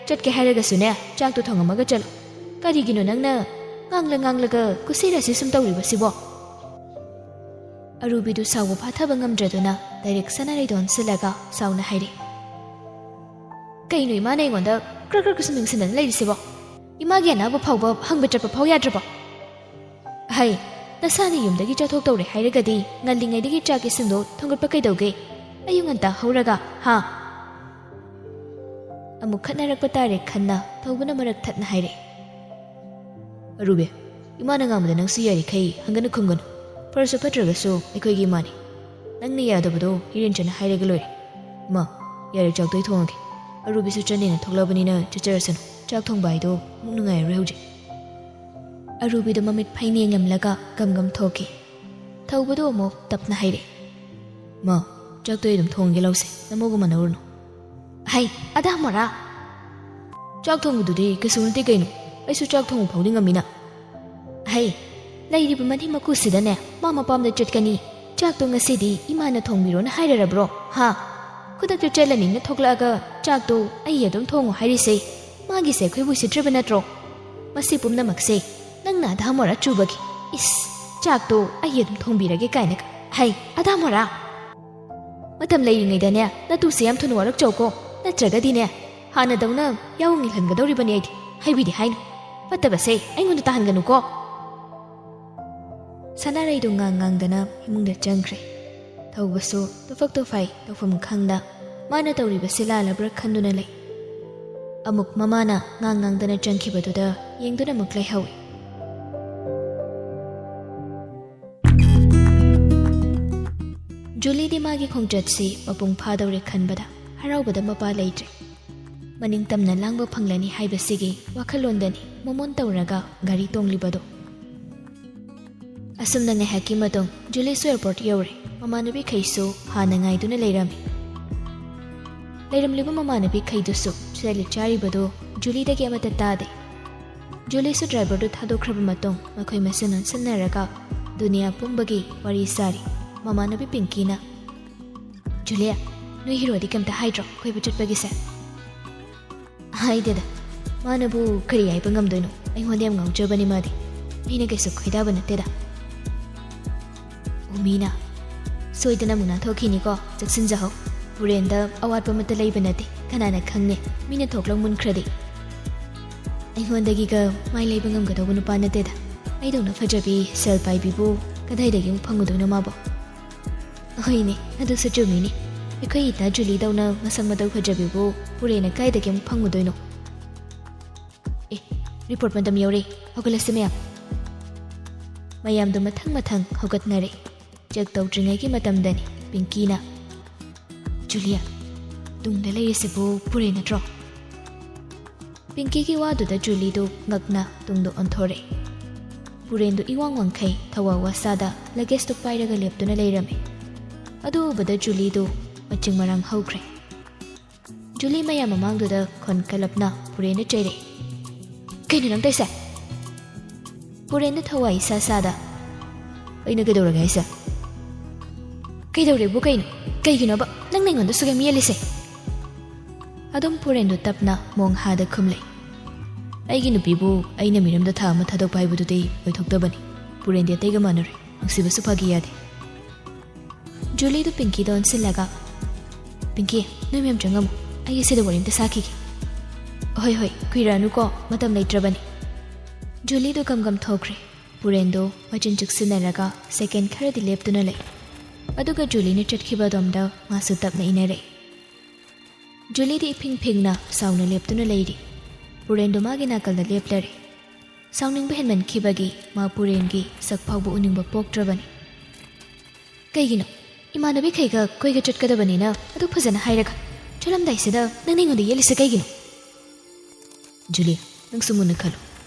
ꯆꯠꯀꯦ ꯍꯥꯏꯔꯒꯁꯨꯅꯦ, ꯆꯥꯛꯇꯣ ꯊꯣꯡꯉꯝꯃꯒ ꯆꯠꯂꯣ꯫ ꯀꯔꯤꯒꯤꯅꯣ ꯅꯪꯅ ꯉꯥꯡꯂ ꯉꯥꯡꯂꯒ ꯀꯨꯁꯤꯔꯥꯁꯤ ꯁꯨꯝ ꯇꯧꯔꯤꯕꯁꯤꯕꯣ?" ꯑꯔꯨꯕꯤꯗꯨ ꯁꯥꯎꯕ ꯐꯥꯊꯕ ꯉꯝꯗ꯭ꯔꯗꯨꯅ ꯗꯥꯏꯔꯦꯛ ꯁꯅꯥꯔꯩꯗ ꯑꯣꯟꯁꯤꯜꯂꯒ ꯁꯥꯎꯅ ꯍꯥꯏꯔꯦ꯫ "ꯀꯩꯅꯣ ꯏꯃꯥꯅ ꯑꯩꯉꯣꯟꯗ ꯀ꯭ꯔꯛ ꯀ꯭ꯔꯛ ꯁꯨꯝ ꯌꯦꯡꯁꯤꯟꯗꯅ ꯂꯩꯔꯤꯁꯤꯕꯣ? ꯏꯃꯥꯒꯤ ꯑꯅꯥꯕ ꯐꯥꯎꯕ ꯍꯪꯕ ꯆꯠꯄ ꯐꯥꯎ ꯌꯥꯗ꯭ꯔꯕꯣ? ꯍꯩ, ꯅꯁꯥꯅ ꯌꯨꯝꯗꯒꯤ ꯆꯠꯊꯣꯛꯇꯧꯔꯦ ꯍꯥꯏꯔꯒꯗꯤ ꯉꯜꯂꯤꯉꯩꯗꯒꯤ ꯆꯥꯛ ꯏꯁꯤꯡꯗꯣ ꯊꯣꯡꯒꯠꯄ ꯀꯩꯗꯧꯒꯦ? ꯑꯌꯨꯛ ꯉꯟꯇꯥ ꯍꯧꯔꯒ, ꯍꯥ?" ꯑꯃꯨꯛ ꯈꯠꯅꯔꯛꯄ ꯇꯥꯔꯦ ꯈꯟꯅ ꯊꯧꯕꯅ ꯃꯔꯛ ꯊꯠꯅ ꯍꯥꯏꯔꯛꯏ꯫ "ꯑꯔꯨꯕꯤ, ꯏꯃꯥꯅ ꯉꯥꯡꯕꯗ ꯅꯪꯁꯨ ꯌꯥꯔꯤꯈꯩ ꯍꯪꯒꯅꯨ ꯈꯨꯝꯒꯅꯨ꯫ ꯐꯔꯁꯨ ꯐꯠꯇ꯭ꯔꯒꯁꯨ ꯑꯩꯈꯣꯏꯒꯤ ꯏꯃꯥꯅꯤ꯫ ꯅꯪꯅ ꯌꯥꯗꯕꯗꯣ ꯍꯤꯔꯦꯟꯆꯟꯅ ꯍꯥꯏꯔꯒ ꯂꯣꯏꯔꯦ꯫ ꯏꯃꯥ, ꯌꯥꯔꯦ, ꯆꯥꯛꯇꯣ ꯑꯩ ꯊꯣꯡꯉꯒꯦ꯫ ꯑꯔꯨꯕꯤꯁꯨ ꯆꯠꯅꯦꯅ ꯊꯣꯛꯂꯛꯑꯕꯅꯤꯅ ꯆꯠꯆꯔꯁꯅꯨ꯫ ꯆꯥꯛ ꯊꯣꯡꯕ ꯍꯥꯏꯗꯣ ꯑꯃꯨꯛ ꯅꯨꯡꯉꯥꯏꯔꯔꯣꯏ ꯍꯧꯖꯤꯛ꯫" ꯑꯔꯨꯕꯤꯗꯣ ꯃꯃꯤꯠ ꯐꯩꯅ ꯌꯦꯡꯂꯝꯂꯒ ꯒꯝ ꯒꯝ ꯊꯣꯛꯈꯤ꯫ ꯊꯧꯕꯗꯣ ꯑꯃꯨꯛ ꯇꯞꯅ ꯍꯥꯏꯔꯛꯏ꯫ "ꯃꯥ, ꯆꯥꯛꯇꯣ ꯑꯩ ꯑꯗꯨꯝ ꯊꯣꯡꯉꯒꯦ ꯂꯥꯎꯁꯦ, ꯅꯃꯧꯒ ꯃꯥꯟꯅꯧꯔꯨꯅꯨ꯫" "ꯍꯩ, ꯑꯗꯥ ꯃꯣꯔꯥ!" "ꯆꯥꯛ ꯊꯣꯡꯕꯗꯨꯗꯤ ꯀꯩꯁꯨ ꯅꯠꯇꯦ ꯀꯩꯅꯣ, ꯑꯩꯁꯨ ꯆꯥꯛ ꯊꯣꯡꯕ ꯐꯥꯎꯗꯤ ꯉꯝꯃꯤꯅ꯫" "ꯍꯩ, ꯂꯩꯔꯤꯕ ꯃꯅꯦꯝ ꯃꯀꯨꯁꯤꯗꯅꯦ, ꯃꯥ ꯃꯄꯥꯝꯗ ꯆꯠꯀꯅꯤ, ꯆꯥꯛꯇꯣ ꯉꯁꯤꯗꯤ ꯏꯃꯥꯅ ꯊꯣꯡꯕꯤꯔꯣꯅ ꯍꯥꯏꯔꯔꯕ꯭ꯔꯣ, ꯍꯥ?" ꯈꯨꯗꯛꯇ ꯆꯦꯜꯂꯅꯤꯅ ꯊꯣꯛꯂꯛꯑꯒ ꯆꯥꯛꯇꯣ ꯑꯩ ꯑꯗꯨꯝ ꯊꯣꯡꯉꯨ ꯍꯥꯏꯔꯤꯁꯦ, ꯃꯥꯒꯤꯁꯦ ꯑꯩꯈꯣꯏꯕꯨ ꯎꯁꯤꯠꯇ꯭ꯔꯤꯕ ꯅꯠꯇ꯭ꯔꯣ? ꯃꯁꯤ ꯄꯨꯝꯅꯃꯛꯁꯦ ꯅꯪꯅ ꯑꯙꯥ ꯃꯣꯔꯥ ꯆꯨꯕꯒꯤ꯫ ꯏꯁ, ꯆꯥꯛꯇꯣ ꯑꯩ ꯑꯗꯨꯝ ꯊꯣꯡꯕꯤꯔꯒꯦ ꯀꯥꯏꯅꯒ꯫ ꯍꯩ, ꯑꯙꯥ ꯃꯣꯔꯥ! ꯃꯇꯝ ꯂꯩꯔꯤꯉꯩꯗꯅꯦ ꯅꯇꯨꯁꯦ ꯌꯥꯝ ꯊꯨꯅ ꯋꯥꯔꯛꯆꯧꯀꯣ, ꯅꯠꯇ꯭ꯔꯒꯗꯤꯅꯦ ꯍꯥꯟꯅꯗꯧꯅ ꯌꯥꯎ ꯏꯪꯍꯟꯒꯗꯧꯔꯤꯕꯅꯤ ꯑꯩꯗꯤ꯫ ꯍꯥꯏꯕꯤꯗꯤ ꯍꯥꯏꯅꯨ, ꯐꯠꯇꯕꯁꯦ ꯑꯩꯉꯣꯟꯗ ꯇꯥꯍꯟꯒꯅꯨꯀꯣ꯫ ꯁꯅꯥꯔꯩꯗꯨ ꯉꯥꯡ ꯉꯥꯡꯗꯅ ꯏꯃꯨꯡꯗ ꯆꯪꯈ꯭ꯔꯦ꯫ ꯊꯧꯕꯁꯨ ꯇꯨꯐꯛ ꯇꯨꯐꯩ ꯇꯧꯐꯝ ꯈꯪꯗ ꯃꯥꯅ ꯇꯧꯔꯤꯕꯁꯤ ꯂꯥꯜꯂꯕ꯭ꯔꯥ ꯈꯟꯗꯨꯅ ꯂꯩ꯫ ꯑꯃꯨꯛ ꯃꯃꯥꯅ ꯉꯥꯡ ꯉꯥꯡꯗꯅ ꯆꯪꯈꯤꯕꯗꯨꯗ ꯌꯦꯡꯗꯨꯅ ꯑꯃꯨꯛ ꯂꯩꯍꯧꯏ꯫ ꯖꯨꯂꯤꯗꯤ ꯃꯥꯒꯤ ꯈꯣꯡꯆꯠꯁꯤ ꯃꯄꯨꯡ ꯐꯥꯗꯧꯔꯦ ꯈꯟꯕꯗ ꯍꯔꯥꯎꯕꯗ ꯃꯄꯥ ꯂꯩꯇ꯭ꯔꯦ꯫ ꯃꯅꯤꯡ ꯇꯝꯅ ꯂꯥꯡꯕ ꯐꯪꯂꯅꯤ ꯍꯥꯏꯕꯁꯤꯒꯤ ꯋꯥꯈꯜꯂꯣꯟꯗꯅꯤ ꯃꯣꯃꯣꯟ ꯇꯧꯔꯒ ꯒꯥꯔꯤ ꯇꯣꯡꯂꯤꯕꯗꯣ꯫ ꯑꯁꯨꯝꯅ ꯉꯥꯏꯍꯥꯛꯀꯤ ꯃꯇꯨꯡ ꯖꯨꯂꯤꯁꯨ ꯑꯦꯌꯔꯄꯣꯔꯠ ꯌꯧꯔꯦ꯫ ꯃꯃꯥꯟꯅꯕꯤꯈꯩꯁꯨ ꯍꯥꯟꯅ ꯉꯥꯏꯗꯨꯅ ꯂꯩꯔꯝꯃꯤ꯫ ꯂꯩꯔꯝꯂꯤꯕ ꯃꯃꯥꯟꯅꯕꯤꯈꯩꯗꯨꯁꯨ ꯁꯦꯠꯂꯤ ꯆꯥꯔꯤꯕꯗꯨ ꯖꯨꯂꯤꯗꯒꯤ ꯑꯃꯠꯇ ꯇꯥꯗꯦ꯫ ꯖꯨꯂꯤꯁꯨ ꯗ꯭ꯔꯥꯏꯚꯔꯗꯨ ꯊꯥꯗꯣꯛꯈ꯭ꯔꯕ ꯃꯇꯨꯡ ꯃꯈꯣꯏ ꯃꯁꯦꯟ ꯅꯣꯟꯁꯤꯟꯅꯔꯒ ꯗꯨꯅꯤꯌꯥ ꯄꯨꯝꯕꯒꯤ ꯋꯥꯔꯤ ꯁꯥꯔꯤ꯫ ꯃꯃꯥꯟꯅꯕꯤ ꯄꯤꯡꯀꯤꯅ, "ꯖꯨꯂꯤꯌꯥ, ꯅꯣꯏ ꯍꯤꯔꯣꯗꯤ ꯀꯩꯝꯇ ꯍꯥꯏꯗ꯭ꯔꯣ ꯀꯣꯏꯕ ꯆꯠꯄꯒꯤꯁꯦ?" "ꯍꯥꯏꯗꯦꯗ꯫ ꯃꯥꯅꯕꯨ ꯀꯔꯤ ꯍꯥꯏꯕ ꯉꯝꯗꯣꯏꯅꯣ? ꯑꯩꯉꯣꯟꯗ ꯌꯥꯝ ꯉꯥꯎꯖꯕꯅꯤ ꯃꯥꯗꯤ꯫ ꯑꯩꯅ ꯀꯩꯁꯨ ꯈꯣꯏꯗꯥꯕ ꯅꯠꯇꯦꯗ꯫" ꯎꯃꯤꯅ, "ꯁꯣꯏꯗꯅ ꯑꯃꯨꯛ ꯅꯥꯟꯊꯣꯛꯈꯤꯅꯤꯀꯣ, ꯆꯦꯛꯁꯤꯟꯖꯍꯧ꯫ ꯄꯨꯔꯦꯟꯗ ꯑꯋꯥꯠꯄ ꯑꯃꯠꯇ ꯂꯩꯕ ꯅꯠꯇꯦ, ꯀꯅꯥꯅ ꯈꯪꯅꯤ ꯃꯤꯅ ꯊꯣꯛꯂꯛ ꯃꯨꯟꯈ꯭ꯔꯗꯤ꯫ ꯑꯩꯉꯣꯟꯗꯒꯤꯒ ꯃꯥꯏ ꯂꯩꯕ ꯉꯝꯒꯗꯧꯕ ꯅꯨꯄꯥ ꯅꯠꯇꯦꯗ꯫ ꯑꯩꯗꯧꯅ ꯐꯖꯕꯤ ꯁꯦꯜ ꯄꯥꯏꯕꯤꯕꯨ ꯀꯗꯥꯏꯗꯒꯤ ꯑꯃꯨꯛ ꯐꯪꯉꯨꯗꯣꯏꯅꯣ ꯃꯥꯕꯣ?" "ꯍꯣꯏꯅꯦ, ꯑꯗꯨꯁꯨ ꯆꯨꯝꯃꯤꯅꯦ꯫ ꯑꯩꯈꯣꯏ ꯏꯇꯥ ꯖꯨꯂꯤꯗꯧꯅ ꯃꯁꯛ ꯃꯇꯧ ꯐꯖꯕꯤꯕꯨ ꯄꯨꯔꯦꯟꯅ ꯀꯥꯏꯗꯒꯤ ꯑꯃꯨꯛ ꯐꯪꯉꯨꯗꯣꯏꯅꯣ?" "ꯑꯦ, ꯔꯤꯄꯣꯔꯠ ꯃꯇꯝ ꯌꯧꯔꯦ, ꯍꯧꯒꯠꯂꯁꯤ ꯃꯌꯥꯝ꯫" ꯃꯌꯥꯝꯗꯨ ꯃꯊꯪ ꯃꯊꯪ ꯍꯧꯒꯠꯅꯔꯦ꯫ ꯆꯦꯛ ꯇꯧꯗ꯭ꯔꯤꯉꯩꯒꯤ ꯃꯇꯝꯗꯅꯤ ꯄꯤꯡꯀꯤꯅ, "ꯖꯨꯂꯤꯌꯥ, ꯇꯨꯡꯗ ꯂꯩꯔꯤꯁꯤꯕꯨ ꯄꯨꯔꯦꯟ ꯅꯠꯇ꯭ꯔꯣ?" ꯄꯤꯡꯀꯤꯒꯤ ꯋꯥꯗꯨꯗ ꯖꯨꯂꯤꯗꯨ ꯉꯛꯅ ꯇꯨꯡꯗ ꯑꯣꯟꯊꯣꯔꯛꯏ꯫ ꯄꯨꯔꯦꯟꯗꯨ ꯏꯋꯥꯡ ꯋꯥꯡꯈꯩ ꯊꯋꯥ ꯋꯥꯁꯥꯗ ꯂꯒꯦꯖꯇꯨ ꯄꯥꯏꯔꯒ ꯂꯦꯞꯇꯨꯅ ꯂꯩꯔꯝꯃꯤ꯫ ꯑꯗꯨ ꯎꯕꯗ ꯖꯨꯂꯤꯗꯨ ꯃꯆꯤꯡ ꯃꯔꯥꯡ ꯍꯧꯈ꯭ꯔꯦ꯫ ꯖꯨꯂꯤ ꯃꯌꯥꯝ ꯃꯃꯥꯡꯗꯨꯗ ꯈꯣꯟ ꯀꯜꯂꯞꯅ ꯄꯨꯔꯦꯟꯗ ꯆꯩꯔꯛꯏ꯫ "ꯀꯩꯅꯣ ꯅꯪ ꯇꯧꯔꯤꯁꯦ?" ꯄꯨꯔꯦꯟꯗ ꯊꯋꯥꯏ ꯏꯁꯥ ꯁꯥꯗ, "ꯑꯩꯅ ꯀꯩꯗꯧꯔꯒꯦ ꯍꯥꯏꯁꯦ?" "ꯀꯩꯗꯧꯔꯦꯕꯨ ꯀꯩꯅꯣ? ꯀꯩꯒꯤꯅꯣꯕ?" ꯅꯪꯅ ꯑꯩꯉꯣꯟꯗ ꯁꯨꯛꯌꯥꯝ ꯌꯦꯜꯂꯤꯁꯦ? ꯑꯗꯨꯝ ꯄꯨꯔꯦꯟꯗꯣ ꯇꯞꯅ ꯃꯣꯡꯍꯥꯗ ꯈꯨꯝꯂꯦ꯫ ꯑꯩꯒꯤ ꯅꯨꯄꯤꯕꯨ ꯑꯩꯅ ꯃꯤꯔꯝꯗ ꯊꯥ ꯑꯃ ꯊꯥꯗꯣꯛꯄ ꯍꯥꯏꯕꯗꯨꯗꯤ ꯑꯣꯏꯊꯣꯛꯇꯕꯅꯤ꯫ ꯄꯨꯔꯦꯟꯗꯤ ꯑꯇꯩꯒ ꯃꯥꯟꯅꯔꯣꯏ, ꯅꯨꯡꯁꯤꯕꯁꯨ ꯐꯥꯒꯤ ꯌꯥꯗꯦ꯫ ꯖꯨꯂꯤꯗꯨ ꯄꯤꯡꯀꯤꯗ ꯑꯣꯟꯁꯤꯜꯂꯒ, "ꯄꯤꯡꯀꯤ, ꯅꯣꯏ ꯃꯌꯥꯝ ꯆꯪꯉꯝꯃꯨ, ꯑꯩ ꯑꯁꯤꯗ ꯋꯥꯔꯤ ꯑꯝꯇ ꯁꯥꯈꯤꯒꯦ꯫" "ꯍꯣꯏ ꯍꯣꯏ, ꯀꯨꯏꯔꯛꯑꯅꯨꯀꯣ, ꯃꯇꯝ ꯂꯩꯇ꯭ꯔꯕꯅꯤ꯫" ꯖꯨꯂꯤꯗꯨ ꯒꯝ ꯒꯝ ꯊꯣꯛꯈ꯭ꯔꯦ꯫ ꯄꯨꯔꯦꯟꯗꯣ ꯃꯆꯤꯟ ꯆꯨꯛꯁꯤꯟꯅꯔꯒ ꯁꯦꯀꯦꯟ ꯈꯔꯗꯤ ꯂꯦꯞꯇꯨꯅ ꯂꯩ꯫ ꯑꯗꯨꯒ ꯖꯨꯂꯤꯅ ꯆꯠꯈꯤꯕ ꯑꯗꯣꯝꯗ ꯃꯥꯁꯨ ꯇꯞꯅ ꯏꯟꯅꯔꯛꯏ꯫ ꯖꯨꯂꯤꯗꯤ ꯏꯐꯤꯡ ꯐꯤꯡꯅ ꯁꯥꯎꯅ ꯂꯦꯞꯇꯨꯅ ꯂꯩꯔꯤ꯫ ꯄꯨꯔꯦꯟꯗꯣ ꯃꯥꯒꯤ ꯅꯥꯀꯜꯗ ꯂꯦꯞꯂꯔꯦ꯫ ꯁꯥꯎꯅꯤꯡꯕ ꯍꯦꯟꯃꯟꯈꯤꯕꯒꯤ ꯃꯥ ꯄꯨꯔꯦꯟꯒꯤ ꯁꯛ ꯐꯥꯎꯕ ꯎꯅꯤꯡꯕ ꯄꯣꯛꯇ꯭ꯔꯕꯅꯤ꯫ "ꯀꯩꯒꯤꯅꯣ? ꯏꯃꯥꯟꯅꯕꯤꯈꯩꯒ ꯀꯣꯏꯒ ꯆꯠꯀꯗꯕꯅꯤꯅ ꯑꯗꯨ ꯐꯖꯅ ꯍꯥꯏꯔꯒ ꯆꯠꯂꯝꯗꯥꯏꯁꯤꯗ ꯅꯪꯅ ꯑꯩꯉꯣꯟꯗ ꯌꯦꯠꯂꯤꯁꯦ ꯀꯩꯒꯤꯅꯣ?" "ꯖꯨꯂꯤ, ꯅꯪꯁꯨ ꯃꯨꯟꯅ ꯈꯜꯂꯨ꯫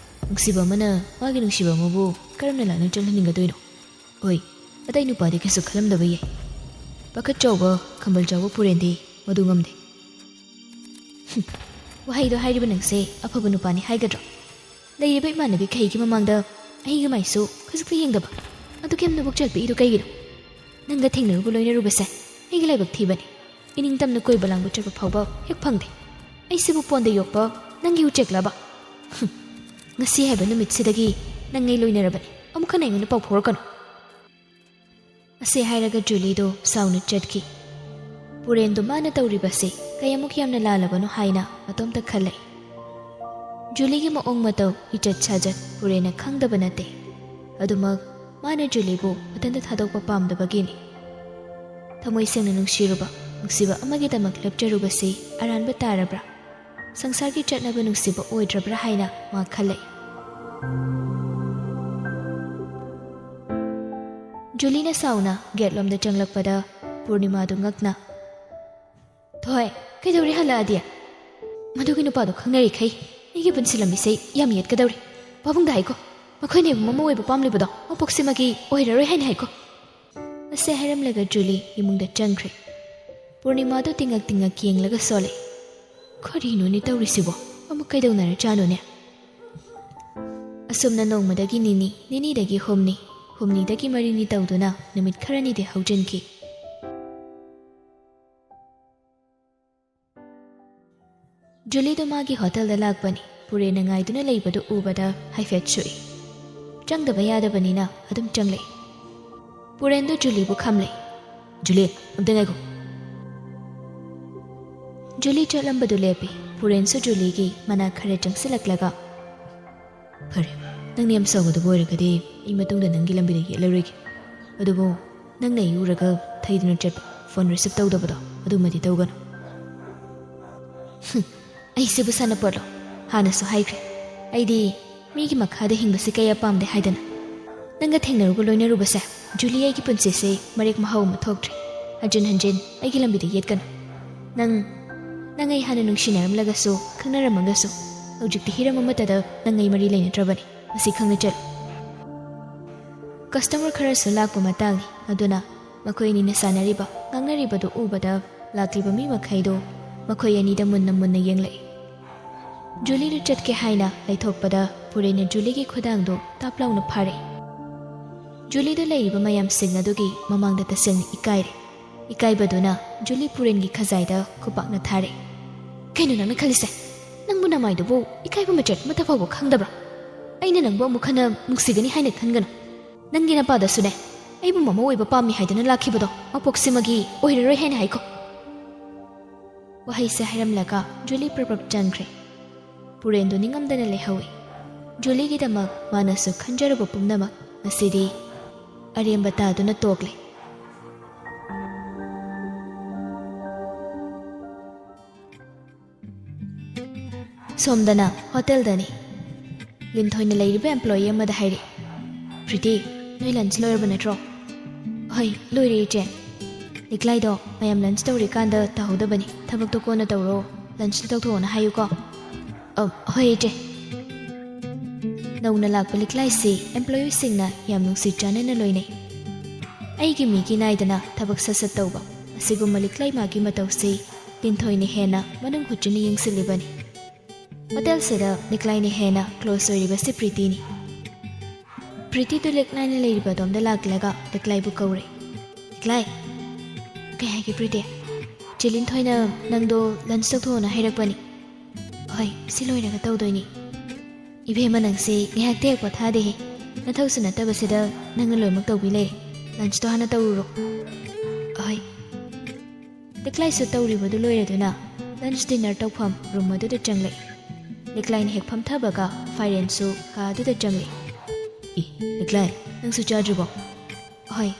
ꯅꯨꯡꯁꯤꯕ ꯑꯃꯅ ꯃꯥꯒꯤ ꯅꯨꯡꯁꯤꯕ ꯑꯃꯕꯨ ꯀꯔꯝꯅ ꯂꯥꯞꯅ ꯆꯠꯍꯟꯅꯤꯡꯒꯗꯣꯏꯅꯣ? ꯍꯣꯏ, ꯑꯇꯩ ꯅꯨꯄꯥꯗꯤ ꯀꯩꯁꯨ ꯈꯜꯂꯝꯗꯕ ꯌꯥꯏ꯫ ꯄꯥꯈꯠ ꯆꯥꯎꯕ, ꯈꯝꯕꯜ ꯆꯥꯎꯕ ꯄꯨꯔꯦꯟꯗꯤ ꯃꯗꯨ ꯉꯝꯗꯦ꯫" "ꯍꯨꯝ, ꯋꯥꯍꯩꯗꯣ ꯍꯥꯏꯔꯤꯕ ꯅꯪꯁꯦ ꯑꯐꯕ ꯅꯨꯄꯥꯅꯤ ꯍꯥꯏꯒꯗ꯭ꯔꯣ? ꯂꯩꯔꯤꯕ ꯏꯃꯥꯟꯅꯕꯤ ꯈꯩꯒꯤ ꯃꯃꯥꯡꯗ ꯑꯩꯒꯤ ꯃꯥꯏꯁꯨ ꯈꯖꯤꯛꯇ ꯌꯦꯡꯗꯕ꯫ ꯑꯗꯨꯛ ꯌꯥꯝꯅ ꯄꯨꯛꯆꯦꯜ ꯄꯤꯛꯏꯗꯣ ꯀꯩꯒꯤꯅꯣ? ꯅꯪꯒ ꯊꯦꯡꯅꯔꯨꯕ ꯂꯣꯏꯅꯔꯨꯕꯁꯦ ꯑꯩꯒꯤ ꯂꯥꯏꯕꯛ ꯊꯤꯕꯅꯤ꯫ ꯏꯅꯤꯡꯇꯝꯅ ꯀꯣꯏꯕ ꯂꯥꯡꯕ ꯆꯠꯄ ꯐꯥꯎꯕ ꯍꯦꯛ ꯐꯪꯗꯦ꯫ ꯑꯩꯁꯤꯕꯨ ꯄꯣꯟꯗ ꯌꯣꯛꯄ ꯅꯪꯒꯤ ꯎꯆꯦꯛꯂꯕ? ꯍꯨꯝ, ꯉꯁꯤ ꯍꯥꯏꯕ ꯅꯨꯃꯤꯠꯁꯤꯗꯒꯤ ꯅꯪ ꯑꯩ ꯂꯣꯏꯅꯔꯕꯅꯤ꯫ ꯑꯃꯨꯛ ꯍꯟꯅ ꯑꯩꯉꯣꯟꯗ ꯄꯥꯎ ꯐꯥꯎꯔꯛꯀꯅꯨ꯫" ꯑꯁꯤ ꯍꯥꯏꯔꯒ ꯖꯨꯂꯤꯗꯣ ꯁꯥꯎꯅ ꯆꯠꯈꯤ꯫ ꯄꯨꯔꯦꯟꯗꯣ ꯃꯥꯅ ꯇꯧꯔꯤꯕꯁꯤ ꯀꯌꯥꯃꯨꯛ ꯌꯥꯝꯅ ꯂꯥꯜꯂꯕꯅꯣ ꯍꯥꯏꯅ ꯃꯇꯣꯝꯇ ꯈꯜꯂꯛꯏ꯫ ꯖꯨꯂꯤꯒꯤ ꯃꯑꯣꯡ ꯃꯇꯧ, ꯏꯖꯠ ꯁꯥꯖꯠ ꯄꯨꯔꯦꯟꯅ ꯈꯪꯗꯕ ꯅꯠꯇꯦ꯫ ꯑꯗꯨꯃꯛ ꯃꯥꯅ ꯖꯨꯂꯤꯕꯨ ꯃꯊꯟꯇ ꯊꯥꯗꯣꯛꯄ ꯄꯥꯝꯗꯕꯒꯤꯅꯤ꯫ ꯊꯃꯣꯏ ꯁꯦꯡꯅ ꯅꯨꯡꯁꯤꯔꯨꯕ, ꯅꯨꯡꯁꯤꯕ ꯑꯃꯒꯤꯗꯃꯛ ꯂꯦꯞꯆꯔꯨꯕꯁꯤ ꯑꯔꯥꯟꯕ ꯇꯥꯔꯕ꯭ꯔꯥ? ꯁꯪꯁꯥꯔꯒꯤ ꯆꯠꯅꯕ ꯅꯨꯡꯁꯤꯕ ꯑꯣꯏꯗ꯭ꯔꯕ꯭ꯔꯥ ꯍꯥꯏꯅ ꯃꯥ ꯈꯜꯂꯛꯏ꯫ ꯖꯨꯂꯤꯅ ꯁꯥꯎꯅ ꯒꯦꯠꯂꯣꯝꯗ ꯆꯪꯂꯛꯄꯗ ꯄꯨꯔꯅꯤꯃꯥꯗꯨ ꯉꯛꯅ, "ꯊꯣꯏ, ꯀꯩꯗꯧꯔꯤ ꯍꯜꯂꯛꯑꯗꯤ? ꯃꯗꯨꯒꯤ ꯅꯨꯄꯥꯗꯣ ꯈꯪꯅꯔꯤꯈꯩ ꯑꯩꯒꯤ ꯄꯨꯟꯁꯤ ꯂꯝꯕꯤꯁꯦ ꯌꯥꯝ ꯌꯦꯠꯀꯗꯧꯔꯤ꯫ ꯄꯥꯕꯨꯡꯗ ꯍꯥꯏꯀꯣ, ꯃꯈꯣꯏꯅ ꯑꯩꯕꯨ ꯃꯃꯧ ꯑꯣꯏꯕ ꯄꯥꯝꯂꯤꯕꯗꯣ ꯃꯄꯣꯛꯁꯤꯃꯒꯤ ꯑꯣꯏꯔꯔꯣꯏ ꯍꯥꯏꯅ ꯍꯥꯏꯀꯣ꯫" ꯑꯁꯤ ꯍꯥꯏꯔꯝꯂꯒ ꯖꯨꯂꯤ ꯏꯃꯨꯡꯗ ꯆꯪꯈ꯭ꯔꯦ꯫ ꯄꯨꯔꯅꯤꯃꯥꯗꯣ ꯇꯤꯡꯉꯛ ꯇꯤꯡꯉꯛ ꯌꯦꯡꯂꯒ ꯁꯣꯜꯂꯦ꯫ "ꯀꯔꯤꯅꯣꯅꯦ ꯇꯧꯔꯤꯁꯤꯕꯣ? ꯑꯃꯨꯛ ꯀꯩꯗꯧꯅꯔꯖꯥꯠꯅꯣꯅꯦ?" ꯑꯁꯨꯝꯅ ꯅꯣꯡꯃꯗꯒꯤ ꯅꯤꯅꯤ, ꯅꯤꯅꯤꯗꯒꯤ ꯍꯨꯝꯅꯤ, ꯍꯨꯝꯅꯤꯗꯒꯤ ꯃꯔꯤꯅꯤ ꯇꯧꯗꯨꯅ ꯅꯨꯃꯤꯠ ꯈꯔꯅꯤꯗꯤ ꯍꯧꯖꯤꯟꯈꯤ꯫ ꯖꯨꯂꯤꯗꯣ ꯃꯥꯒꯤ ꯍꯣꯇꯦꯜꯗ ꯂꯥꯛꯄꯅꯤ꯫ ꯄꯨꯔꯦꯟꯅ ꯉꯥꯏꯗꯨꯅ ꯂꯩꯕꯗꯨ ꯎꯕꯗ ꯍꯥꯏꯐꯦꯠ ꯁꯨꯛꯏ꯫ ꯆꯪꯗꯕ ꯌꯥꯗꯕꯅꯤꯅ ꯑꯗꯨꯝ ꯆꯪꯂꯛꯏ꯫ ꯄꯨꯔꯦꯟꯗꯣ ꯖꯨꯂꯤꯕꯨ ꯈꯝꯂꯦ꯫ "ꯖꯨꯂꯤ, ꯑꯝꯇ ꯉꯥꯏꯈꯣ꯫" ꯖꯨꯂꯤ ꯆꯠꯂꯝꯕꯗꯨ ꯂꯦꯞꯄꯤ꯫ ꯄꯨꯔꯦꯟꯁꯨ ꯖꯨꯂꯤꯒꯤ ꯃꯅꯥꯛ ꯈꯔ ꯆꯪꯁꯤꯜꯂꯛꯂꯒ, "ꯐꯔꯦ, ꯅꯪꯅ ꯌꯥꯝ ꯁꯥꯎꯒꯗꯕ ꯑꯣꯏꯔꯒꯗꯤ ꯑꯩ ꯃꯇꯨꯡꯗ ꯅꯪꯒꯤ ꯂꯝꯕꯤꯗ ꯌꯦꯠꯂꯔꯣꯏꯒꯦ꯫ ꯑꯗꯨꯕꯨ ꯅꯪꯅ ꯑꯩ ꯎꯔꯒ ꯊꯩꯗꯨꯅ ꯆꯠꯄ, ꯐꯣꯟ ꯔꯤꯁꯤꯞ ꯇꯧꯗꯕꯗꯣ, ꯑꯗꯨꯃꯗꯤ ꯇꯧꯒꯅꯨ꯫" "ꯍꯨꯝ, ꯑꯩꯁꯤꯕꯨ ꯁꯥꯟꯅꯄꯣꯠꯂꯣ? ꯍꯥꯟꯅꯁꯨ ꯍꯥꯏꯈ꯭ꯔꯦ, ꯑꯩꯗꯤ ꯃꯤꯒꯤ ꯃꯈꯥꯗ ꯍꯤꯡꯕꯁꯤ ꯀꯌꯥ ꯄꯥꯝꯗꯦ ꯍꯥꯏꯗꯅ꯫ ꯅꯪꯒ ꯊꯦꯡꯅꯔꯨꯕ ꯂꯣꯏꯅꯔꯨꯕꯁꯦ, ꯖꯨꯂꯤ, ꯑꯩꯒꯤ ꯄꯨꯟꯁꯤꯁꯦ ꯃꯔꯦꯛ ꯃꯍꯥꯎ ꯑꯃ ꯊꯣꯛꯇ꯭ꯔꯦ꯫ ꯍꯟꯖꯤꯟ ꯍꯟꯖꯤꯟ ꯑꯩꯒꯤ ꯂꯝꯕꯤꯗ ꯌꯦꯠꯀꯅꯨ꯫ ꯅꯪ, ꯅꯪ ꯑꯩ ꯍꯥꯟꯅ ꯅꯨꯡꯁꯤꯅꯔꯝꯂꯒꯁꯨ, ꯈꯪꯅꯔꯝꯃꯒꯁꯨ, ꯍꯧꯖꯤꯛꯇꯤ ꯍꯤꯔꯝ ꯑꯃꯠꯇꯗ ꯅꯪ ꯑꯩ ꯃꯔꯤ ꯂꯩꯅꯗ꯭ꯔꯕꯅꯤ꯫ ꯃꯁꯤ ꯈꯪꯅ ꯆꯠꯂꯨ꯫" ꯀꯁꯇꯃꯔ ꯈꯔꯁꯨ ꯂꯥꯛꯄ ꯃꯇꯥꯡꯅꯤ꯫ ꯑꯗꯨꯅ ꯃꯈꯣꯏ ꯑꯅꯤꯅ ꯁꯥꯟꯅꯔꯤꯕ, ꯉꯥꯡꯅꯔꯤꯕꯗꯨ ꯎꯕꯗ ꯂꯥꯛꯂꯤꯕ ꯃꯤ ꯃꯈꯩꯗꯨ ꯃꯈꯣꯏ ꯑꯅꯤꯗ ꯃꯨꯟꯅ ꯃꯨꯟꯅ ꯌꯦꯡꯂꯛꯏ꯫ ꯖꯨꯂꯤꯗꯨ ꯆꯠꯀꯦ ꯍꯥꯏꯅ ꯂꯩꯊꯣꯛꯄꯗ ꯄꯨꯔꯦꯟꯅ ꯖꯨꯂꯤꯒꯤ ꯈꯨꯗꯥꯡꯗꯨ ꯇꯥꯞ ꯂꯥꯎꯅ ꯐꯥꯔꯦ꯫ ꯖꯨꯂꯤꯗꯨ ꯂꯩꯔꯤꯕ ꯃꯌꯥꯝꯁꯤꯡ ꯑꯗꯨꯒꯤ ꯃꯃꯥꯡꯗ ꯇꯁꯦꯡꯅ ꯏꯀꯥꯏꯔꯦ꯫ ꯏꯀꯥꯏꯕꯗꯨꯅ ꯖꯨꯂꯤ ꯄꯨꯔꯦꯟꯒꯤ ꯈꯖꯥꯏꯗ ꯈꯨꯄꯥꯛꯅ ꯊꯥꯔꯦ꯫ "ꯀꯩꯅꯣ ꯅꯪꯅ ꯈꯜꯂꯤꯁꯦ? ꯅꯪꯕꯨ ꯅꯃꯥꯏꯗꯨꯕꯨ ꯏꯀꯥꯏꯕ ꯃꯆꯦꯠ ꯑꯃꯠꯇ ꯐꯥꯎꯕ ꯈꯪꯗꯕ꯭ꯔꯥ? ꯑꯩꯅ ꯅꯪꯕꯨ ꯑꯃꯨꯛ ꯍꯟꯅ ꯅꯨꯡꯁꯤꯒꯅꯤ ꯍꯥꯏꯅ ꯈꯟꯒꯅꯨ꯫ ꯅꯪꯒꯤ ꯅꯄꯥꯗꯁꯨꯅꯦ, ꯑꯩꯕꯨ ꯃꯃꯧ ꯑꯣꯏꯕ ꯄꯥꯝꯃꯤ ꯍꯥꯏꯗꯨꯅ ꯂꯥꯛꯈꯤꯕꯗꯣ ꯃꯄꯣꯛꯁꯤꯃꯒꯤ ꯑꯣꯏꯔꯔꯣꯏ ꯍꯥꯏꯅ ꯍꯥꯏꯈꯣ꯫" ꯋꯥꯍꯩꯁꯦ ꯍꯥꯏꯔꯝꯂꯒ ꯖꯨꯂꯤ ꯄ꯭ꯔꯞ ꯄ꯭ꯔꯞ ꯆꯪꯈ꯭ꯔꯦ꯫ ꯄꯨꯔꯦꯟꯗꯨ ꯅꯤꯡꯉꯝꯗꯅ ꯂꯩꯍꯧꯏ꯫ ꯖꯨꯂꯤꯒꯤꯗꯃꯛ ꯃꯥꯅꯁꯨ ꯈꯟꯖꯔꯨꯕ ꯄꯨꯝꯅꯃꯛ ꯉꯁꯤꯗꯤ ꯑꯔꯦꯝꯕ ꯇꯥꯗꯨꯅ ꯇꯣꯛꯂꯦ꯫ ꯁꯣꯝꯗꯅ ꯍꯣꯇꯦꯜꯗꯅꯤ꯫ ꯂꯤꯟꯊꯣꯏꯅ ꯂꯩꯔꯤꯕ ꯑꯦꯝꯄ꯭ꯂꯣꯌꯤ ꯑꯃꯗ ꯍꯥꯏꯔꯛꯏ, "ꯄ꯭ꯔꯤꯇꯤ, ꯅꯣꯏ ꯂꯟꯆ ꯂꯣꯏꯔꯕ ꯅꯠꯇ꯭ꯔꯣ?" "ꯍꯣꯏ, ꯂꯣꯏꯔꯦ, ꯏꯆꯦ꯫" "ꯂꯤꯛꯂꯥꯏꯗꯣ ꯃꯌꯥꯝ ꯂꯟꯆ ꯇꯧꯔꯤꯀꯥꯟꯗ ꯇꯧꯍꯧꯗꯕꯅꯤ, ꯊꯕꯛꯇꯣ ꯀꯣꯟꯅ ꯇꯧꯔꯣ, ꯂꯟꯆꯇ ꯇꯧꯊꯣꯛꯑꯣꯅ ꯍꯥꯏꯌꯨꯀꯣ꯫" "ꯑ, ꯍꯣꯏ, ꯏꯆꯦ꯫" ꯅꯧꯅ ꯂꯥꯛꯄ ꯂꯤꯛꯂꯥꯏꯁꯤ ꯑꯦꯝꯄ꯭ꯂꯣꯌꯤꯁꯤꯡꯅ ꯌꯥꯝ ꯅꯨꯡꯁꯤ ꯆꯥꯟꯅꯅ ꯂꯣꯏꯅꯩ꯫ ꯑꯩꯒꯤ ꯃꯤꯒꯤ ꯅꯥꯏꯗꯅ ꯊꯕꯛ ꯁꯠ ꯁꯠ ꯇꯧꯕ ꯑꯁꯤꯒꯨꯝꯕ ꯂꯤꯛꯂꯥꯏ ꯃꯥꯒꯤ ꯃꯇꯧꯁꯤ ꯂꯤꯟꯊꯣꯏꯅ ꯍꯦꯟꯅ ꯃꯅꯨꯡ ꯍꯨꯠꯆꯤꯟꯅ ꯌꯦꯡꯁꯤꯜꯂꯤꯕꯅꯤ꯫ ꯍꯣꯇꯦꯜꯁꯤꯗ ꯂꯤꯛꯂꯥꯏꯅ ꯍꯦꯟꯅ ꯀ꯭ꯂꯣꯁ ꯑꯣꯏꯔꯤꯕꯁꯤ ꯄ꯭ꯔꯤꯇꯤꯅꯤ꯫ ꯄ꯭ꯔꯤꯇꯤꯗꯨ ꯂꯤꯛꯂꯥꯏꯅ ꯂꯩꯔꯤꯕ ꯑꯗꯣꯝꯗ ꯂꯥꯛꯂꯒ ꯂꯤꯛꯂꯥꯏꯕꯨ ꯀꯧꯔꯦ꯫ "ꯂꯤꯛꯂꯥꯏ꯫" "ꯀꯩ ꯍꯥꯏꯒꯦ ꯄ꯭ꯔꯤꯇꯤ?" "ꯆꯦ ꯂꯤꯟꯊꯣꯏꯅ ꯅꯪꯗꯣ ꯂꯟꯆ ꯇꯧꯊꯣꯛꯑꯣꯅ ꯍꯥꯏꯔꯛꯄꯅꯤ꯫ ꯍꯣꯏ, ꯁꯤ ꯂꯣꯏꯔꯒ ꯇꯧꯗꯣꯏꯅꯤ꯫ ꯏꯕꯦꯝꯃ, ꯅꯪꯁꯦ ꯉꯥꯏꯍꯥꯛꯇꯤ ꯍꯦꯛ ꯄꯣꯊꯥꯗꯦꯍꯦ꯫ ꯅꯊꯧꯁꯨ ꯅꯠꯇꯕꯁꯤꯗ ꯅꯪꯅ ꯂꯣꯏꯅꯃꯛ ꯇꯧꯕꯤ ꯂꯩꯔꯦ꯫ ꯂꯟꯁꯇꯣ ꯍꯥꯟꯅ ꯇꯧꯔꯨꯔꯣ꯫ ꯍꯣꯏ꯫ ꯂꯤꯛꯂꯥꯏꯁꯨ ꯇꯧꯔꯤꯕꯗꯨ ꯂꯣꯏꯔꯗꯨꯅ ꯂꯟꯁ ꯗꯤꯟꯅꯔ ꯇꯧꯐꯝ ꯔꯨꯝ ꯑꯗꯨꯗ ꯆꯪꯂꯛꯏ꯫ ꯂꯤꯛꯂꯥꯏꯅ ꯍꯦꯛ ꯐꯝꯊꯕꯒ ꯐꯥꯏꯔꯦꯟꯁꯨ ꯀꯥ ꯑꯗꯨꯗ ꯆꯪꯂꯛꯏ꯫ "ꯏ, ꯂꯤꯛꯂꯥꯏ, ꯅꯪꯁꯨ ꯆꯥꯗ꯭ꯔꯤꯕꯣ?" "ꯍꯣꯏ,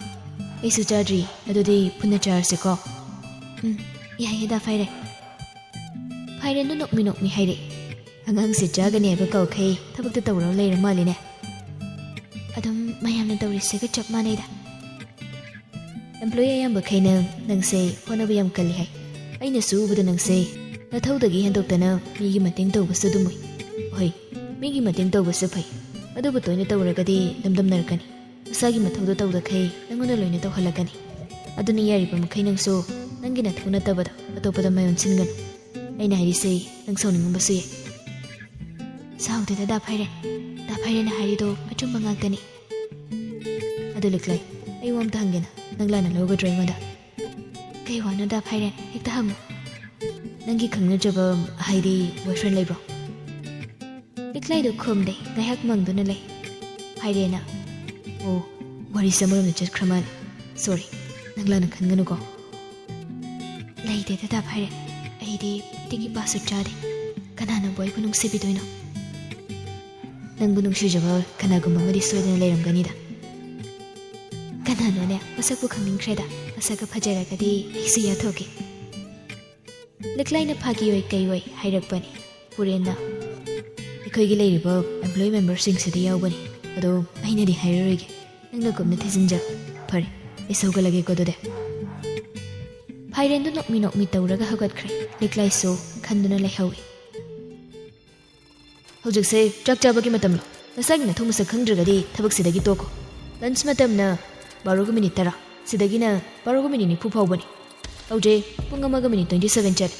ꯑꯩꯁꯨ ꯆꯥꯗ꯭ꯔꯤ꯫ ꯑꯗꯨꯗꯤ ꯄꯨꯟꯅ ꯆꯥꯔꯁꯤꯀꯣ?" "ꯎꯝ, ꯌꯥꯏꯌꯦ, ꯗꯥ ꯐꯥꯏꯔꯦꯟ꯫" ꯐꯥꯏꯔꯦꯟꯗꯨ ꯅꯣꯛꯃꯤ ꯅꯣꯛꯃꯤ ꯍꯥꯏꯔꯛꯏ꯫ "ꯑꯉꯥꯡꯁꯦ ꯆꯥꯒꯅꯤ ꯍꯥꯏꯕ ꯀꯥꯎꯈꯩ ꯊꯕꯛꯇ ꯇꯧꯔ ꯂꯩꯔ ꯃꯥꯜꯂꯤꯅꯦ꯫ ꯑꯗꯨꯝ ꯃꯌꯥꯝꯅ ꯇꯧꯔꯤꯁꯤꯒ ꯆꯞ ꯃꯥꯟꯅꯩꯗ꯫ ꯑꯦꯝꯄ꯭ꯂꯣꯌꯤ ꯑꯌꯥꯝꯕꯈꯩꯅ ꯅꯪꯁꯦ ꯍꯣꯠꯅꯕ ꯌꯥꯝ ꯀꯜꯂꯤ ꯍꯥꯏ꯫ ꯑꯩꯅꯁꯨ ꯎꯕꯗ ꯅꯪꯁꯦ ꯅꯊꯧꯗꯒꯤ ꯍꯦꯟꯗꯣꯛꯇꯅ ꯃꯤꯒꯤ ꯃꯇꯦꯡ ꯇꯧꯕꯁꯨ ꯑꯗꯨꯝ ꯎꯏ꯫ ꯍꯣꯏ, ꯃꯤꯒꯤ ꯃꯇꯦꯡ ꯇꯧꯕꯁꯨ ꯐꯩ, ꯑꯗꯨꯕꯨ ꯇꯣꯏꯅ ꯇꯧꯔꯒꯗꯤ ꯂꯝꯗꯝꯅꯔꯛꯀꯅꯤ꯫ ꯃꯁꯥꯒꯤ ꯃꯊꯧꯗꯣ ꯇꯧꯗꯈꯩ ꯅꯪꯉꯣꯟꯗ ꯂꯣꯏꯅ ꯇꯧꯍꯜꯂꯛꯀꯅꯤ꯫ ꯑꯗꯨꯅ ꯌꯥꯔꯤꯕ ꯃꯈꯩ ꯅꯪꯁꯨ ꯅꯪꯒꯤ ꯅꯊꯧ ꯅꯠꯇꯕꯗꯣ ꯑꯇꯣꯞꯄꯗ ꯃꯥꯏ ꯑꯣꯟꯁꯤꯟꯒꯅꯨ꯫ ꯑꯩꯅ ꯍꯥꯏꯔꯤꯁꯦ ꯅꯪ ꯁꯥꯎꯅꯤꯡꯉꯝꯕꯁꯨ ꯌꯥꯏ꯫" "ꯁꯥꯎꯗꯦꯗ, ꯗꯥ ꯐꯥꯏꯔꯦꯟ꯫ ꯗꯥ ꯐꯥꯏꯔꯦꯟꯅ ꯍꯥꯏꯔꯤꯗꯣ ꯑꯆꯨꯝꯕ ꯉꯥꯛꯇꯅꯤ꯫" "ꯑꯗꯨ ꯂꯤꯛꯂꯥꯏ, ꯑꯩ ꯋꯥ ꯑꯝꯇ ꯍꯪꯒꯦꯅ, ꯅꯪ ꯂꯥꯟꯅ ꯂꯧꯒꯗ꯭ꯔꯣ ꯑꯩꯉꯣꯟꯗ?" "ꯀꯩ ꯋꯥꯅꯣ, ꯗꯥ ꯐꯥꯏꯔꯦꯟ? ꯍꯦꯛꯇ ꯍꯪꯉꯨ꯫" "ꯅꯪꯒꯤ ꯈꯪꯅꯖꯕ, ꯍꯥꯏꯗꯤ ꯕꯣꯏꯐ꯭ꯔꯦꯟ ꯂꯩꯕ꯭ꯔꯣ?" ꯂꯤꯛꯂꯥꯏꯗꯨ ꯈꯨꯝꯗꯦ, ꯉꯥꯏꯍꯥꯛ ꯃꯪꯗꯨꯅ ꯂꯩ꯫ ꯐꯥꯏꯔꯦꯟꯅ, "ꯑꯣ, ꯋꯥꯔꯤꯁꯦ ꯑꯃꯔꯣꯝꯗ ꯆꯠꯈ꯭ꯔ ꯃꯥꯜꯂꯦ꯫ ꯁꯣꯔꯤ, ꯅꯪ ꯂꯥꯟꯅ ꯈꯟꯒꯅꯨꯀꯣ꯫" "ꯂꯩꯇꯦꯗ, ꯗꯥ ꯐꯥꯏꯔꯦꯟ꯫ ꯑꯩꯗꯤ ꯇꯤꯛꯀꯤ ꯄꯥꯁꯁꯨ ꯆꯥꯗꯦ꯫ ꯀꯅꯥꯅꯕꯨ ꯑꯩꯕꯨ ꯅꯨꯡꯁꯤꯕꯤꯗꯣꯏꯅꯣ?" "ꯅꯪꯕꯨ ꯅꯨꯡꯁꯤꯖꯕ ꯀꯅꯥꯒꯨꯝꯕ ꯑꯃꯗꯤ ꯁꯣꯏꯗꯅ ꯂꯩꯔꯝꯒꯅꯤꯗ꯫" "ꯀꯅꯥꯅꯣꯅꯦ? ꯃꯁꯛꯄꯨ ꯈꯪꯅꯤꯡꯈ꯭ꯔꯦꯗ꯫ ꯃꯁꯛꯀ ꯐꯖꯔꯒꯗꯤ ꯑꯩꯁꯨ ꯌꯥꯊꯣꯛꯀꯦ꯫" ꯂꯤꯛꯂꯥꯏꯅ ꯐꯥꯒꯤ ꯑꯣꯏ ꯀꯩ ꯑꯣꯏ ꯍꯥꯏꯔꯛꯄꯅꯤ꯫ ꯄꯨꯔꯦꯟꯅ, "ꯑꯩꯈꯣꯏꯒꯤ ꯂꯩꯔꯤꯕ ꯑꯦꯝꯄ꯭ꯂꯣꯌꯤ ꯃꯦꯝꯕꯔꯁꯤꯡꯁꯤꯗ ꯌꯥꯎꯕꯅꯤ꯫ ꯑꯗꯣ ꯑꯩꯅꯗꯤ ꯍꯥꯏꯔꯔꯣꯏꯒꯦ꯫ ꯅꯪꯅ ꯀꯨꯞꯅ ꯊꯤꯖꯤꯟꯖꯔꯣ꯫ ꯐꯔꯦ, ꯑꯩꯁꯨ ꯍꯧꯒꯠꯂꯒꯦꯀꯣ ꯑꯗꯨꯗꯤ꯫" ꯐꯥꯏꯔꯦꯟꯗꯨ ꯅꯣꯛꯃꯤ ꯅꯣꯛꯃꯤ ꯇꯧꯔꯒ ꯍꯧꯒꯠꯈ꯭ꯔꯦ꯫ ꯂꯤꯛꯂꯥꯏꯁꯨ ꯈꯟꯗꯨꯅ ꯂꯩꯍꯧꯏ꯫ "ꯍꯧꯖꯤꯛꯁꯦ ꯆꯥꯛ ꯆꯥꯕꯒꯤ ꯃꯇꯝꯂꯣ? ꯅꯁꯥꯒꯤ ꯅꯊꯧ ꯃꯁꯛ ꯈꯪꯗ꯭ꯔꯒꯗꯤ ꯊꯕꯛꯁꯤꯗꯒꯤ ꯇꯣꯛꯈꯣ꯫ ꯂꯟꯁ ꯃꯇꯝꯅ ꯕꯥꯔꯣꯒ ꯃꯤꯅꯤꯠ ꯇꯔꯥ, ꯁꯤꯗꯒꯤꯅ ꯕꯥꯔꯣꯒ ꯃꯤꯅꯤꯠ ꯅꯤꯐꯨ ꯐꯥꯎꯕꯅꯤ꯫ ꯍꯧꯖꯤꯛ ꯄꯨꯡ ꯑꯃꯒ ꯃꯤꯅꯤꯠ twenty seven ꯆꯠꯂꯦ꯫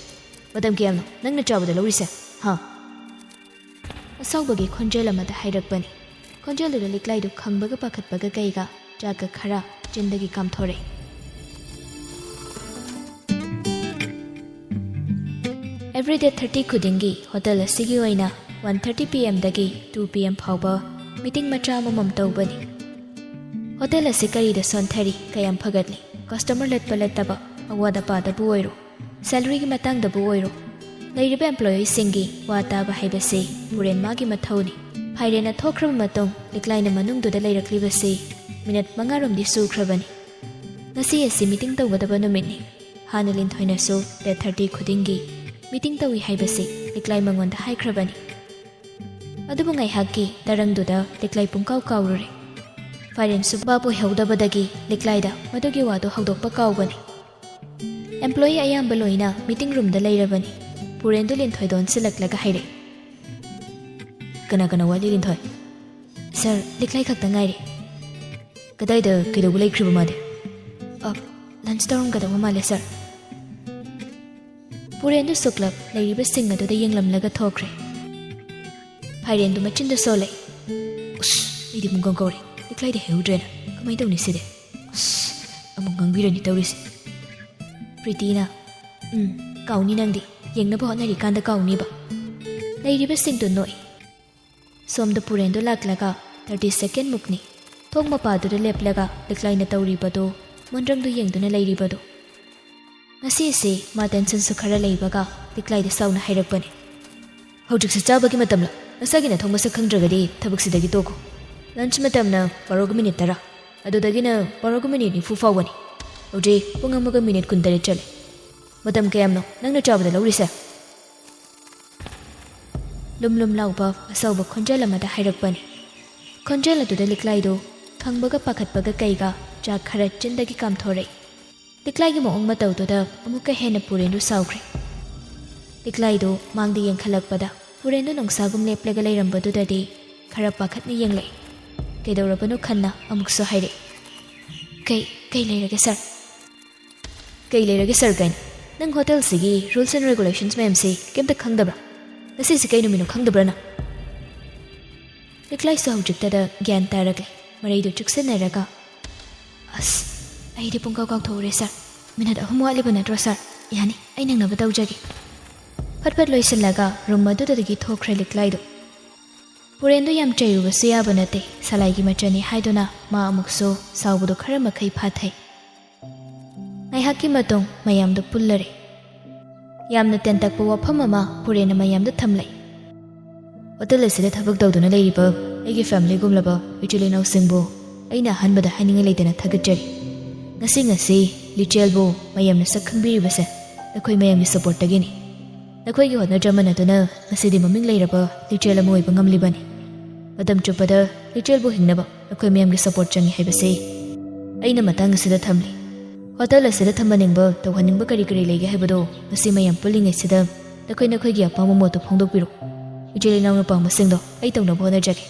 ꯃꯇꯝ ꯀꯌꯥꯝꯅꯣ ꯅꯪꯅ ꯆꯥꯕꯗ ꯂꯧꯔꯤꯁꯦ? ꯍꯥ?" ꯑꯁꯥꯎꯕꯒꯤ ꯈꯣꯟꯖꯦꯜ ꯑꯃꯗ ꯍꯥꯏꯔꯛꯄꯅꯤ꯫ ꯈꯣꯟꯖꯦꯜꯗꯨꯗ ꯂꯤꯛꯂꯥꯏꯗꯨ ꯈꯪꯕꯒ ꯄꯥꯈꯠꯄꯒ ꯀꯩꯒ ꯆꯥꯛꯀ ꯈꯔ ꯆꯤꯟꯗꯒꯤ ꯀꯥꯝꯊꯣꯔꯛꯏ꯫ Every day thirty ꯈꯨꯗꯤꯡꯒꯤ ꯍꯣꯇꯦꯜ ꯑꯁꯤꯒꯤ ꯑꯣꯏꯅ one thirty P M ꯗꯒꯤ two P M ꯐꯥꯎꯕ ꯃꯤꯇꯤꯡ ꯃꯆꯥ ꯑꯃꯃꯝ ꯇꯧꯕꯅꯤ꯫ ꯍꯣꯇꯦꯜ ꯑꯁꯤ ꯀꯔꯤꯗ ꯁꯣꯟꯊꯔꯤ, ꯀꯌꯥꯝ ꯐꯒꯠꯂꯤ, ꯀꯁꯇꯃꯔ ꯂꯠꯄ ꯂꯠꯇꯕ, ꯑꯋꯥꯠ ꯑꯄꯥꯗꯕꯨ ꯑꯣꯏꯔꯣ, ꯁꯦꯂꯔꯤꯒꯤ ꯃꯇꯥꯡꯗꯕꯨ ꯑꯣꯏꯔꯣ, ꯂꯩꯔꯤꯕ ꯑꯦꯝꯄ꯭ꯂꯣꯌꯤꯁꯤꯡꯒꯤ ꯋꯥ ꯇꯥꯕ ꯍꯥꯏꯕꯁꯤ ꯄꯨꯔꯦꯟ ꯃꯥꯒꯤ ꯃꯊꯧꯅꯤ꯫ ꯐꯥꯏꯔꯦꯟꯅ ꯊꯣꯛꯈ꯭ꯔꯕ ꯃꯇꯨꯡ ꯂꯤꯛꯂꯥꯏꯅ ꯃꯅꯨꯡꯗꯨꯗ ꯂꯩꯔꯛꯂꯤꯕꯁꯤ ꯃꯤꯅꯠ ꯃꯉꯥꯔꯣꯝꯗꯤ ꯁꯨꯈ꯭ꯔꯕꯅꯤ꯫ ꯉꯁꯤ ꯑꯁꯤ ꯃꯤꯇꯤꯡ ꯇꯧꯒꯗꯕ ꯅꯨꯃꯤꯠꯅꯤ꯫ ꯍꯥꯟꯅ ꯂꯤꯟꯊꯣꯏꯅꯁꯨ day thirty ꯈꯨꯗꯤꯡꯒꯤ ꯃꯤꯇꯤꯡ ꯇꯧꯏ ꯍꯥꯏꯕꯁꯤ ꯂꯤꯛꯂꯥꯏ ꯃꯉꯣꯟꯗ ꯍꯥꯏꯈ꯭ꯔꯕꯅꯤ꯫ ꯑꯗꯨꯕꯨ ꯉꯥꯏꯍꯥꯛꯀꯤ ꯇꯔꯪꯗꯨꯗ ꯂꯤꯛꯂꯥꯏ ꯄꯨꯡꯀꯥꯎ ꯀꯥꯎꯔꯨꯔꯦ꯫ ꯐꯥꯏꯔꯦꯟꯁꯨ ꯚꯥꯞ ꯑꯣꯏꯍꯧꯗꯕꯗꯒꯤ ꯂꯤꯛꯂꯥꯏꯗ ꯃꯗꯨꯒꯤ ꯋꯥꯗꯨ ꯍꯧꯗꯣꯛꯄ ꯀꯥꯎꯕꯅꯤ꯫ ꯑꯦꯝꯄ꯭ꯂꯣꯌꯤ ꯑꯌꯥꯝꯕ ꯂꯣꯏꯅ ꯃꯤꯇꯤꯡ ꯔꯨꯝꯗ ꯂꯩꯔꯕꯅꯤ꯫ ꯄꯨꯔꯦꯟꯗꯨ ꯂꯤꯟꯊꯣꯏꯗ ꯑꯣꯟꯁꯤꯜꯂꯛꯂꯒ ꯍꯥꯏꯔꯛꯏ, "ꯀꯅꯥ ꯀꯅꯥ ꯋꯥꯠꯂꯤ, ꯂꯤꯟꯊꯣꯏ?" "ꯁꯥꯔ, ꯂꯤꯛꯂꯥꯏ ꯈꯛꯇ ꯉꯥꯏꯔꯦ꯫" "ꯀꯗꯥꯏꯗ ꯀꯩꯗꯧꯕ ꯂꯩꯈ꯭ꯔꯤꯕ ꯃꯥꯗꯤ?" "ꯑ, ꯂꯟꯆ ꯇꯧꯔꯝꯒꯗꯧꯕ ꯃꯥꯜꯂꯦ, ꯁꯥꯔ꯫" ꯄꯨꯔꯦꯟꯗꯨ ꯁꯨꯛꯂꯞ ꯂꯩꯔꯤꯕꯁꯤꯡ ꯑꯗꯨꯗ ꯌꯦꯡꯂꯝꯂꯒ ꯊꯣꯛꯈ꯭ꯔꯦ꯫ ꯐꯥꯏꯔꯦꯟꯗꯨ ꯃꯆꯤꯟꯗ ꯁꯣꯜꯂꯦ꯫ "ꯎꯁ, ꯑꯩꯗꯤ ꯄꯨꯡꯀꯥꯎ ꯀꯥꯎꯔꯦ꯫ ꯂꯤꯛꯂꯥꯏꯗꯤ ꯍꯩꯍꯧꯗ꯭ꯔꯦꯅ꯫ ꯀꯃꯥꯏꯅ ꯇꯧꯅꯤ ꯁꯤꯗꯤ? ꯎꯁ, ꯑꯃꯨꯛ ꯉꯥꯡꯕꯤꯔꯅꯤ ꯇꯧꯔꯤꯁꯦ꯫" ꯄ꯭ꯔꯤꯇꯤꯅ, "ꯎꯝ, ꯀꯥꯎꯅꯤ ꯅꯪꯗꯤ꯫ ꯌꯦꯡꯅꯕ ꯍꯣꯠꯅꯔꯤꯀꯥꯟꯗ ꯀꯥꯎꯅꯤꯕ꯫" ꯂꯩꯔꯤꯕꯁꯤꯡꯗꯨ ꯅꯣꯛꯏ꯫ ꯁꯣꯝꯗ ꯄꯨꯔꯦꯟꯗꯨ ꯂꯥꯛꯂꯒ thirty second ꯃꯨꯛꯅꯤ ꯊꯣꯡ ꯃꯄꯥꯗꯨꯗ ꯂꯦꯞꯂꯒ ꯂꯤꯛꯂꯥꯏꯅ ꯇꯧꯔꯤꯕꯗꯨ ꯃꯣꯟꯗ꯭ꯔꯪꯗꯨ ꯌꯦꯡꯗꯨꯅ ꯂꯩꯔꯤꯕꯗꯨ꯫ ꯉꯁꯤꯁꯤ ꯃꯥ ꯇꯦꯟꯁꯟꯁꯨ ꯈꯔ ꯂꯩꯕꯒ ꯂꯤꯛꯂꯥꯏꯗ ꯁꯥꯎꯅ ꯍꯥꯏꯔꯛꯄꯅꯤ, "ꯍꯧꯖꯤꯛꯁꯦ ꯆꯥꯕꯒꯤ ꯃꯇꯝꯂ? ꯅꯁꯥꯒꯤ ꯅꯊꯧ ꯃꯁꯛ ꯈꯪꯗ꯭ꯔꯒꯗꯤ ꯊꯕꯛꯁꯤꯗꯒꯤ ꯇꯣꯛꯈꯣ꯫ ꯂꯟꯆ ꯃꯇꯝꯅ ꯕꯥꯔꯣꯒ ꯃꯤꯅꯤꯠ ꯇꯔꯥ, ꯑꯗꯨꯗꯒꯤꯅ ꯕꯥꯔꯣꯒ ꯃꯤꯅꯤꯠ ꯅꯤꯐꯨ ꯐꯥꯎꯕꯅꯤ꯫ ꯍꯧꯖꯤꯛ ꯄꯨꯡ ꯑꯃꯒ ꯃꯤꯅꯤꯠ ꯀꯨꯟꯇꯔꯦꯠ ꯆꯠꯂꯦ꯫ ꯃꯇꯝ ꯀꯌꯥꯝꯅꯣ ꯅꯪꯅ ꯆꯥꯕꯗ ꯂꯧꯔꯤꯁꯦ?" ꯂꯨꯝ ꯂꯨꯝ ꯂꯥꯎꯕ ꯑꯁꯧꯕ ꯈꯣꯟꯖꯦꯜ ꯑꯃꯗ ꯍꯥꯏꯔꯛꯄꯅꯤ꯫ ꯈꯣꯟꯖꯦꯜ ꯑꯗꯨꯗ ꯂꯤꯛꯂꯥꯏꯗꯨ ꯈꯪꯕꯒ ꯄꯥꯈꯠꯄꯒ ꯀꯩꯒ ꯆꯥꯛ ꯈꯔ ꯆꯤꯟꯗꯒꯤ ꯀꯥꯝꯊꯣꯔꯛꯏ꯫ ꯂꯤꯛꯂꯥꯏꯒꯤ ꯃꯑꯣꯡ ꯃꯇꯧꯗꯨꯗ ꯑꯃꯨꯛꯀ ꯍꯦꯟꯅ ꯄꯨꯔꯦꯟꯗꯨ ꯁꯥꯎꯈ꯭ꯔꯦ꯫ ꯂꯤꯛꯂꯥꯏꯗꯨ ꯃꯥꯡꯗ ꯌꯦꯡꯈꯠꯂꯛꯄꯗ ꯄꯨꯔꯦꯟꯗꯨ ꯅꯣꯡꯁꯥꯒꯨꯝ ꯂꯦꯞꯂꯒ ꯂꯩꯔꯝꯕꯗꯨꯗꯗꯤ ꯈꯔ ꯄꯥꯈꯠꯅ ꯌꯦꯡꯂꯛꯏ꯫ ꯀꯩꯗꯧꯔꯕꯅꯣ ꯈꯟꯅ ꯑꯃꯨꯛꯁꯨ ꯍꯥꯏꯔꯛꯏ, "ꯀꯩ, ꯀꯩ ꯂꯩꯔꯒꯦ ꯁꯥꯔ?" "ꯀꯩ ꯂꯩꯔꯒꯦ ꯁꯥꯔ ꯀꯥꯏꯅ? ꯅꯪ ꯍꯣꯇꯦꯜꯁꯤꯒꯤ rules and regulations ꯃꯌꯥꯝꯁꯤ ꯀꯩꯝꯇ ꯈꯪꯗꯕ꯭ꯔꯥ? ꯉꯁꯤꯁꯤ ꯀꯩ ꯅꯨꯃꯤꯠꯅꯣ ꯈꯪꯗꯕ꯭ꯔꯥ ꯅꯪ?" ꯂꯤꯛꯂꯥꯏꯁꯨ ꯍꯧꯖꯤꯛꯇꯗ ꯒ꯭ꯌꯥꯟ ꯇꯥꯔꯛꯂꯦ꯫ ꯃꯔꯩꯗꯨ ꯆꯨꯛꯁꯤꯟꯅꯔꯒ, "ꯑꯁ, ꯑꯩꯗꯤ ꯄꯨꯡꯀꯥꯎ ꯀꯥꯎꯊꯣꯛꯎꯔꯦ ꯁꯥꯔ꯫ ꯃꯤꯅꯠ ꯑꯍꯨꯝ ꯋꯥꯠꯂꯤꯕ ꯅꯠꯇ꯭ꯔꯣ ꯁꯥꯔ? ꯌꯥꯅꯤ, ꯑꯩ ꯅꯪꯅꯕ ꯇꯧꯖꯒꯦ꯫" ꯐꯠ ꯐꯠ ꯂꯣꯏꯁꯤꯜꯂꯒ ꯔꯨꯝ ꯑꯗꯨꯗꯒꯤ ꯊꯣꯛꯈ꯭ꯔꯦ ꯂꯤꯛꯂꯥꯏꯗꯣ꯫ ꯄꯨꯔꯦꯟꯗꯣ ꯌꯥꯝ ꯆꯩꯔꯨꯕꯁꯨ ꯌꯥꯕ ꯅꯠꯇꯦ, ꯁꯂꯥꯏꯒꯤ ꯃꯆꯟꯅꯤ ꯍꯥꯏꯗꯨꯅ ꯃꯥ ꯑꯃꯨꯛꯁꯨ ꯁꯥꯎꯕꯗꯣ ꯈꯔ ꯃꯈꯩ ꯐꯥꯊꯩ꯫ ꯉꯥꯏꯍꯥꯛꯀꯤ ꯃꯇꯨꯡ ꯃꯌꯥꯝꯗꯣ ꯄꯨꯜꯂꯔꯦ꯫ ꯌꯥꯝꯅ ꯇꯦꯟꯇꯛꯄ ꯋꯥꯐꯝ ꯑꯃ ꯄꯨꯔꯦꯟꯅ ꯃꯌꯥꯝꯗ ꯊꯝꯂꯛꯏ꯫ "ꯍꯣꯇꯦꯜ ꯑꯁꯤꯗ ꯊꯕꯛ ꯇꯧꯗꯨꯅ ꯂꯩꯔꯤꯕ ꯑꯩꯒꯤ ꯐꯦꯃꯤꯂꯤꯒꯨꯝꯂꯕ ꯏꯆꯤꯜ ꯏꯅꯥꯎꯁꯤꯡꯕꯨ ꯑꯩꯅ ꯑꯍꯥꯟꯕꯗ ꯍꯥꯏꯅꯤꯡꯉꯥꯏ ꯂꯩꯇꯅ ꯊꯥꯒꯠꯆꯔꯤ꯫ ꯉꯁꯤ ꯉꯁꯤ ꯂꯤꯆꯦꯜꯕꯨ ꯃꯌꯥꯝꯅ ꯁꯛ ꯈꯪꯕꯤꯔꯤꯕꯁꯦ ꯅꯈꯣꯏ ꯃꯌꯥꯝꯒꯤ ꯁꯄꯣꯔꯠꯇꯒꯤꯅꯤ꯫ ꯅꯈꯣꯏꯒꯤ ꯍꯣꯠꯅꯖꯃꯟ ꯑꯗꯨꯅ ꯉꯁꯤꯗꯤ ꯃꯃꯤꯡ ꯂꯩꯔꯕ ꯂꯤꯆꯦꯜ ꯑꯃ ꯑꯣꯏꯕ ꯉꯝꯂꯤꯕꯅꯤ꯫ ꯃꯇꯝ ꯆꯨꯞꯄꯗ ꯂꯤꯆꯦꯜꯕꯨ ꯍꯤꯡꯅꯕ ꯅꯈꯣꯏ ꯃꯌꯥꯝꯒꯤ ꯁꯄꯣꯔꯠ ꯆꯪꯏ ꯍꯥꯏꯕꯁꯤ ꯑꯩꯅ ꯃꯇꯥꯡ ꯑꯁꯤꯗ ꯊꯝꯂꯤ꯫ ꯍꯣꯇꯦꯜ ꯑꯁꯤꯗ ꯊꯝꯍꯟꯅꯤꯡꯕ, ꯇꯧꯍꯟꯅꯤꯡꯕ ꯀꯔꯤ ꯀꯔꯤ ꯂꯩꯒꯦ ꯍꯥꯏꯕꯗꯨ ꯉꯁꯤ ꯃꯌꯥꯝ ꯄꯨꯜꯂꯤꯉꯩꯁꯤꯗ ꯅꯈꯣꯏ ꯅꯈꯣꯏꯒꯤ ꯑꯄꯥꯝꯕ ꯃꯣꯠꯇꯨ ꯐꯣꯡꯗꯣꯛꯄꯤꯔꯣ꯫ ꯏꯆꯤꯜ ꯏꯅꯥꯎꯅ ꯄꯥꯝꯕꯁꯤꯡꯗꯣ ꯑꯩ ꯇꯧꯅꯕ ꯍꯣꯠꯅꯖꯒꯦ꯫"